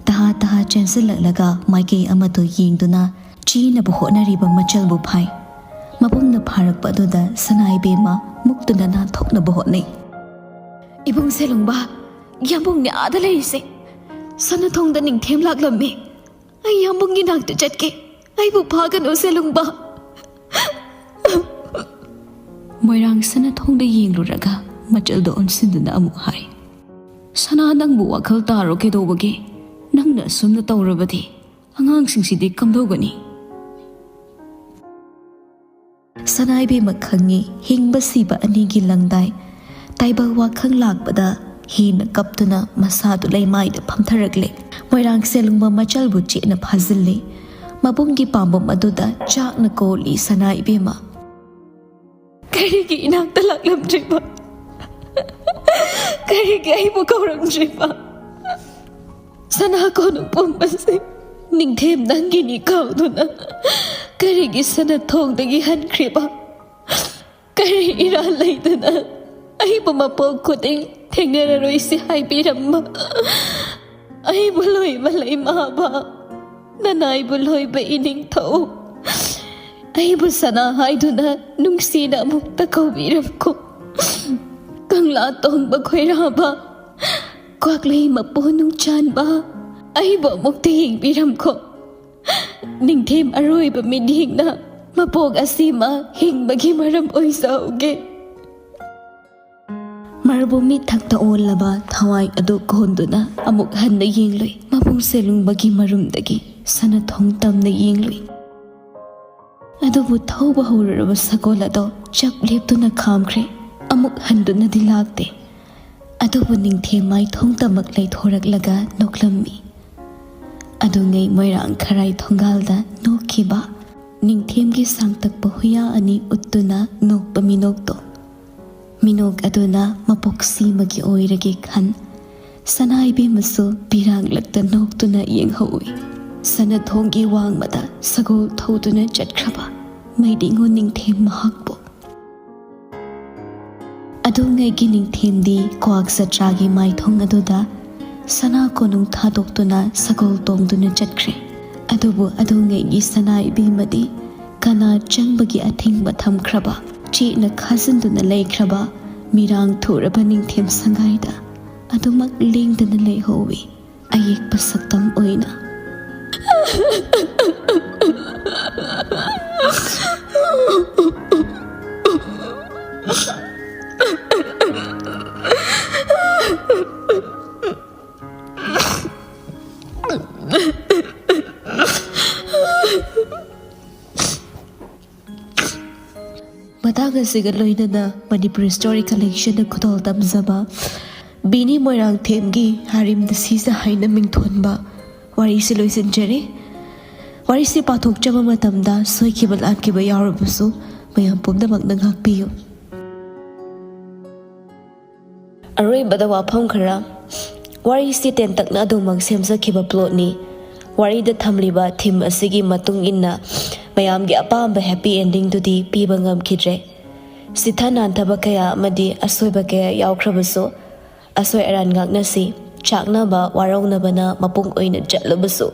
ꯇꯍꯥ ꯇꯍꯥ ꯆꯦꯟꯁꯤꯜꯂꯛꯂꯒ ꯃꯥꯏꯀꯩ ꯑꯃꯗꯨ ꯌꯦꯡꯗꯨꯅ ꯆꯦꯟꯅꯕ ꯍꯣꯠꯅꯔꯤꯕ ꯃꯆꯜꯕꯨ ꯐꯥꯏ꯫ ꯃꯄꯨꯡꯗ ꯐꯥꯔꯛꯄ ꯑꯗꯨꯗ ꯁꯅꯥ ꯏꯕꯦꯝꯃ ꯃꯨꯛꯇꯨꯅ ꯅꯥꯟꯊꯣꯛꯅꯕ ꯍꯣꯠꯅꯩ꯫ "ꯏꯕꯨꯡ ꯁꯦꯂꯨꯡꯕ, ꯌꯥꯝꯕꯨꯡꯅꯦ ꯑꯥꯗ ꯂꯩꯔꯤꯁꯦ꯫ ꯁꯅꯥꯊꯣꯡꯗ ꯅꯤꯡꯊꯦꯝ ꯂꯥꯛꯂꯝꯃꯦ꯫ ꯑꯩ ꯌꯥꯝꯕꯨꯡꯒꯤ ꯅꯥꯛꯇ ꯆꯠꯀꯦ꯫ ꯑꯩꯕꯨ ꯐꯥꯒꯅꯨ ꯁꯦꯂꯨꯡꯕ꯫" ꯃꯣꯏꯔꯥꯡ ꯁꯅꯥꯊꯣꯡꯗ ꯌꯦꯡꯂꯨꯔꯒ ꯃꯆꯜꯗ ꯑꯣꯟꯁꯤꯟꯗꯨꯅ ꯑꯃꯨꯛ ꯍꯥꯏ꯫ "ꯁꯅꯥ, ꯅꯪꯕꯨ ꯋꯥꯈꯜ ꯇꯥꯔꯣ ꯀꯩꯗꯧꯕꯒꯤ? ꯅꯪꯅ ꯑꯁꯨꯝꯅ ꯇꯧꯔꯕꯗꯤ ꯑꯉꯥꯡꯁꯤꯡꯁꯤꯗꯤ ꯀꯝꯗꯧꯒꯅꯤ?" ꯁꯅꯥ ꯏꯕꯦꯝꯃ ꯈꯪꯉꯤ, ꯍꯤꯡꯕ ꯁꯤꯕ ꯑꯅꯤꯒꯤ ꯂꯪꯗꯥꯏ꯫ ꯇꯥꯏꯕꯪ ꯋꯥꯈꯪ ꯂꯥꯛꯄꯗ ꯍꯦꯟꯅ ꯀꯞꯇꯨꯅ ꯃꯁꯥꯗꯨ ꯂꯩꯃꯥꯏꯗ ꯐꯝꯊꯔꯛꯂꯦ꯫ ꯃꯣꯏꯔꯥꯡ ꯁꯦꯂꯨꯡꯕ ꯃꯆꯜꯕꯨ ꯆꯦꯠꯅ ꯐꯥꯖꯤꯜꯂꯤ꯫ ꯃꯕꯨꯡꯒꯤ ꯄꯥꯝꯕꯣꯝ ꯑꯗꯨꯗ ꯆꯥꯛꯅ ꯀꯣꯜꯂꯤ ꯁꯅꯥ ꯏꯕꯦꯝꯃ꯫ "ꯀꯔꯤꯒꯤ ꯏꯅꯥꯛꯇ ꯂꯥꯛꯂꯝꯗ꯭ꯔꯤꯕ? ꯀꯔꯤꯒꯤ ꯑꯩꯕꯨ ꯀꯧꯔꯝꯗ꯭ꯔꯤꯕ? ꯁꯅꯥ ꯀꯣꯅꯨꯡ ꯄꯨꯝꯕꯁꯦ ꯅꯤꯡꯊꯦꯝ ꯅꯪꯒꯤꯅꯤ ꯀꯥꯎꯗꯨꯅ ꯀꯔꯤꯒꯤ ꯁꯅꯥ ꯊꯣꯡꯗꯒꯤ ꯍꯟꯈ꯭ꯔꯤꯕ? ꯀꯔꯤ ꯏꯔꯥꯜ ꯂꯩꯗꯅ ꯑꯩꯕꯨ ꯃꯄꯣꯛ ꯈꯨꯗꯤꯡ ꯊꯦꯡꯅꯔꯔꯣꯏꯁꯤ ꯍꯥꯏꯕꯤꯔꯝꯕ? ꯑꯩꯕꯨ ꯂꯣꯏꯕ ꯂꯩꯃꯥꯕ, ꯅꯅꯥꯏꯕꯨ ꯂꯣꯏꯕ ꯏꯅꯤꯡꯊꯧ, ꯑꯩꯕꯨ ꯁꯅꯥ ꯍꯥꯏꯗꯨꯅ ꯅꯨꯡꯁꯤꯅ ꯑꯃꯨꯛꯇ ꯀꯧꯕꯤꯔꯝꯈꯣ꯫ ꯀꯪꯂꯥ ꯇꯣꯡꯕ ꯈꯣꯏꯔꯥꯕ, ꯀ꯭ꯋꯥꯛꯂꯩ ꯃꯄꯨ ꯅꯨꯡꯆꯥꯟꯕ, ꯑꯩꯕꯨ ꯑꯃꯨꯛꯇ ꯌꯦꯡꯕꯤꯔꯝꯈꯣ꯫ ꯅꯤꯡꯊꯦꯝ ꯑꯔꯣꯏꯕ ꯃꯤꯠꯌꯦꯡꯅ ꯃꯄꯣꯛ ꯑꯁꯤꯃ ꯍꯤꯡꯕꯒꯤ ꯃꯔꯝ ꯑꯣꯏꯖꯍꯧꯒꯦ꯫" ꯃꯔꯕꯨ ꯃꯤꯠ ꯊꯛꯇ ꯑꯣꯜꯂꯕ ꯊꯋꯥꯏ ꯑꯗꯨ ꯀꯣꯟꯗꯨꯅ ꯑꯃꯨꯛ ꯍꯟꯅ ꯌꯦꯡꯂꯨꯏ꯫ ꯃꯕꯨꯡ ꯁꯦꯂꯨꯡꯕꯒꯤ ꯃꯔꯨꯝꯗꯒꯤ ꯁꯅꯥꯊꯣꯡ ꯇꯝꯅ ꯌꯦꯡꯂꯨꯏ꯫ ꯑꯗꯨꯕꯨ ꯊꯧꯕ ꯍꯧꯔꯨꯔꯕ ꯁꯒꯣꯜ ꯑꯗꯣ ꯆꯞ ꯂꯦꯞꯇꯨꯅ ꯈꯥꯝꯈ꯭ꯔꯦ꯫ ꯑꯃꯨꯛ ꯍꯟꯗꯨꯅꯗꯤ ꯂꯥꯛꯇꯦ꯫ ꯑꯗꯨꯕꯨ ꯅꯤꯡꯊꯦꯝ ꯃꯥꯏꯊꯣꯡ ꯇꯃꯛ ꯂꯩꯊꯣꯔꯛꯂꯒ ꯅꯣꯛꯂꯝꯃꯤ꯫ ꯑꯗꯨꯉꯩ ꯃꯣꯏꯔꯥꯡ ꯈꯔꯥꯏ ꯊꯣꯡꯒꯥꯜꯗ ꯅꯣꯛꯈꯤꯕ ꯅꯤꯡꯊꯦꯝꯒꯤ ꯁꯥꯡꯇꯛꯄ ꯍꯨꯌꯥ ꯑꯅꯤ ꯎꯠꯇꯨꯅ ꯅꯣꯛꯄ ꯃꯤꯅꯣꯛꯇꯣ, ꯃꯤꯅꯣꯛ ꯑꯗꯨꯅ ꯃꯄꯣꯛ ꯁꯤꯃꯒꯤ ꯑꯣꯏꯔꯒꯦ ꯈꯟ, ꯁꯅꯥ ꯏꯕꯦꯝꯃꯁꯨ ꯄꯤꯔꯥꯡꯂꯛꯇ ꯅꯣꯛꯇꯨꯅ ꯌꯦꯡꯍꯧꯏ꯫ ꯁꯅꯥꯊꯣꯡꯒꯤ ꯋꯥꯡꯃꯗ ꯁꯒꯣꯜ ꯊꯧꯗꯨꯅ ꯆꯠꯈ꯭ꯔꯕ ꯃꯩꯗꯤꯡꯉꯨ ꯅꯤꯡꯊꯦꯝ ꯃꯍꯥꯛꯄꯨ꯫ ꯑꯗꯨꯉꯩꯒꯤ ꯅꯤꯡꯊꯦꯝꯗꯤ ꯀ꯭ꯋꯥꯛ ꯖꯇ꯭ꯔꯥꯒꯤ ꯃꯥꯏꯊꯣꯡ ꯑꯗꯨꯗ ꯁꯅꯥ ꯀꯣꯅꯨꯡ ꯊꯥꯗꯣꯛꯇꯨꯅ ꯁꯒꯣꯜ ꯇꯣꯡꯗꯨꯅ ꯆꯠꯈ꯭ꯔꯦ꯫ ꯑꯗꯨꯕꯨ ꯑꯗꯨꯉꯩꯒꯤ ꯁꯅꯥ ꯏꯕꯦꯝꯃꯗꯤ ꯀꯅꯥ ꯆꯪꯕꯒꯤ ꯑꯊꯤꯡꯕ ꯊꯝꯈ꯭ꯔꯕ ꯆꯦꯛꯅ ꯈꯥꯖꯤꯟꯗꯨꯅ ꯂꯩꯈ꯭ꯔꯕ ꯃꯤꯔꯥꯡ ꯊꯨꯔꯕ ꯅꯤꯡꯊꯦꯝ ꯁꯪꯒꯥꯏꯗ ꯑꯗꯨꯃꯛ ꯂꯦꯡꯗꯅ ꯂꯩꯍꯧꯏ꯫ ꯑꯌꯦꯛꯄ ꯁꯛꯇꯝ ꯑꯣꯏꯅ꯫ ꯑꯁꯤꯒ ꯂꯣꯏꯅꯅ ꯃꯅꯤꯄꯨꯔꯤ ꯁ꯭ꯇꯣꯔꯤ ꯀꯂꯦꯛꯁꯟꯅ ꯈꯨꯗꯣꯜ ꯇꯝꯖꯕ ꯕꯤꯅꯤ ꯃꯣꯏꯔꯥꯡꯊꯦꯝꯒꯤ ꯍꯥꯔꯤꯝꯗ ꯁꯤꯖ ꯍꯥꯏꯅ ꯃꯤꯡꯊꯣꯟꯕ ꯋꯥꯔꯤꯁꯤ ꯂꯣꯏꯁꯤꯟꯖꯔꯦ꯫ ꯋꯥꯔꯤꯁꯤ ꯄꯥꯊꯣꯛꯆꯕ ꯃꯇꯝꯗ ꯁꯣꯏꯈꯤꯕ ꯂꯥꯟꯈꯤꯕ ꯌꯥꯎꯔꯕꯁꯨ ꯃꯌꯥꯝ ꯄꯨꯝꯅꯃꯛꯅ ꯉꯥꯛꯄꯤꯌꯨ꯫ ꯑꯔꯣꯏꯕꯗ ꯋꯥꯐꯝ ꯈꯔ꯫ ꯋꯥꯔꯤꯁꯤ ꯇꯦꯟꯇꯛꯅ ꯑꯗꯨꯃꯛ ꯁꯦꯝꯖꯈꯤꯕ ꯄ꯭ꯂꯣꯠꯅꯤ꯫ ꯋꯥꯔꯤꯗ ꯊꯝꯂꯤꯕ ꯊꯤꯝ ꯑꯁꯤꯒꯤ ꯃꯇꯨꯡ ꯏꯟꯅ ꯃꯌꯥꯝꯒꯤ ꯑꯄꯥꯝꯕ ꯍꯦꯄꯤ ꯑꯦꯟꯗꯤꯡꯗꯨꯗꯤ ꯄꯤꯕ ꯉꯝꯈꯤꯗ꯭ꯔꯦ꯫ ꯁꯤꯊ ꯅꯥꯟꯊꯕ ꯀꯌꯥ ꯑꯃꯗꯤ ꯑꯁꯣꯏꯕ ꯀꯌꯥ ꯌꯥꯎꯈ꯭ꯔꯕꯁꯨ, ꯑꯁꯣꯏ ꯑꯔꯥꯟ ꯉꯥꯛꯅꯁꯤ, ꯆꯥꯛꯅꯕ ꯋꯥꯔꯧꯅꯕꯅ ꯃꯄꯨꯡ ꯑꯣꯏꯅ ꯆꯠꯂꯕꯁꯨ,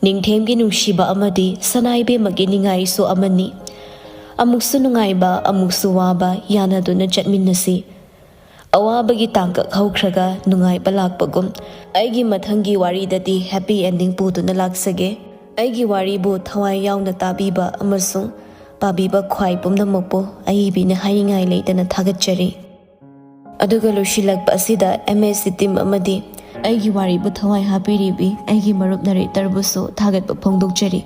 ꯅꯤꯡꯊꯦꯝꯒꯤ ꯅꯨꯡꯁꯤꯕ ꯑꯃꯗꯤ ꯁꯅꯥ ꯏꯕꯦꯝꯃꯒꯤ ꯅꯤꯡꯉꯥꯏꯁꯨ ꯑꯃꯅꯤ꯫ ꯑꯃꯨꯛꯁꯨ ꯅꯨꯡꯉꯥꯏꯕ, ꯑꯃꯨꯛꯁꯨ ꯋꯥꯕ ꯌꯥꯅꯗꯨꯅ ꯆꯠꯃꯤꯟꯅꯁꯤ꯫ ꯑꯋꯥꯕꯒꯤ ꯇꯥꯡꯀꯛ ꯍꯧꯈ꯭ꯔꯒ ꯅꯨꯡꯉꯥꯏꯕ ꯂꯥꯛꯄꯒꯨꯝ, ꯑꯩꯒꯤ ꯃꯊꯪꯒꯤ ꯋꯥꯔꯤꯗꯗꯤ ꯍꯦꯄꯤ ꯑꯦꯟꯗꯤꯡ ꯄꯨꯗꯨꯅ ꯂꯥꯛꯆꯒꯦ꯫ ꯑꯩꯒꯤ ꯋꯥꯔꯤꯕꯨ ꯊꯋꯥꯏ ꯌꯥꯎꯅ ꯇꯥꯕꯤꯕ ꯑꯃꯁꯨꯡ ꯄꯥꯕꯤꯕ ꯈ꯭ꯋꯥꯏ ꯄꯨꯝꯅꯃꯛꯄꯨ ꯑꯏꯕꯤꯅ ꯍꯥꯏꯅꯤꯡꯉꯥꯏ ꯂꯩꯇꯅ ꯊꯥꯒꯠꯆꯔꯤ꯫ ꯑꯗꯨꯒ ꯂꯣꯏꯁꯤꯜꯂꯛꯄ ꯑꯁꯤꯗ ꯑꯦꯝ ꯑꯦꯁ ꯁꯤꯇꯤꯝ ꯑꯃꯗꯤ ꯑꯩꯒꯤ ꯋꯥꯔꯤꯕꯨ ꯊꯋꯥꯏ ꯍꯥꯞꯄꯤꯔꯤꯕꯤ ꯑꯩꯒꯤ ꯃꯔꯨꯞ ꯅꯔꯦꯇꯔꯕꯨꯁꯨ ꯊꯥꯒꯠꯄ ꯐꯣꯡꯗꯣꯛꯆꯔꯤ꯫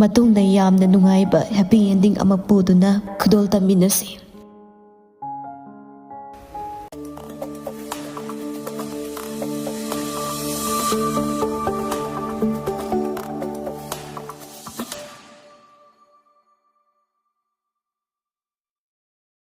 ꯃꯇꯨꯡꯗ ꯌꯥꯝꯅ ꯅꯨꯡꯉꯥꯏꯕ ꯍꯦꯄꯤ ꯑꯦꯟꯗꯤꯡ ꯑꯃ ꯄꯨꯗꯨꯅ ꯈꯨꯗꯣꯜ ꯇꯝꯃꯤꯟꯅꯁꯤ꯫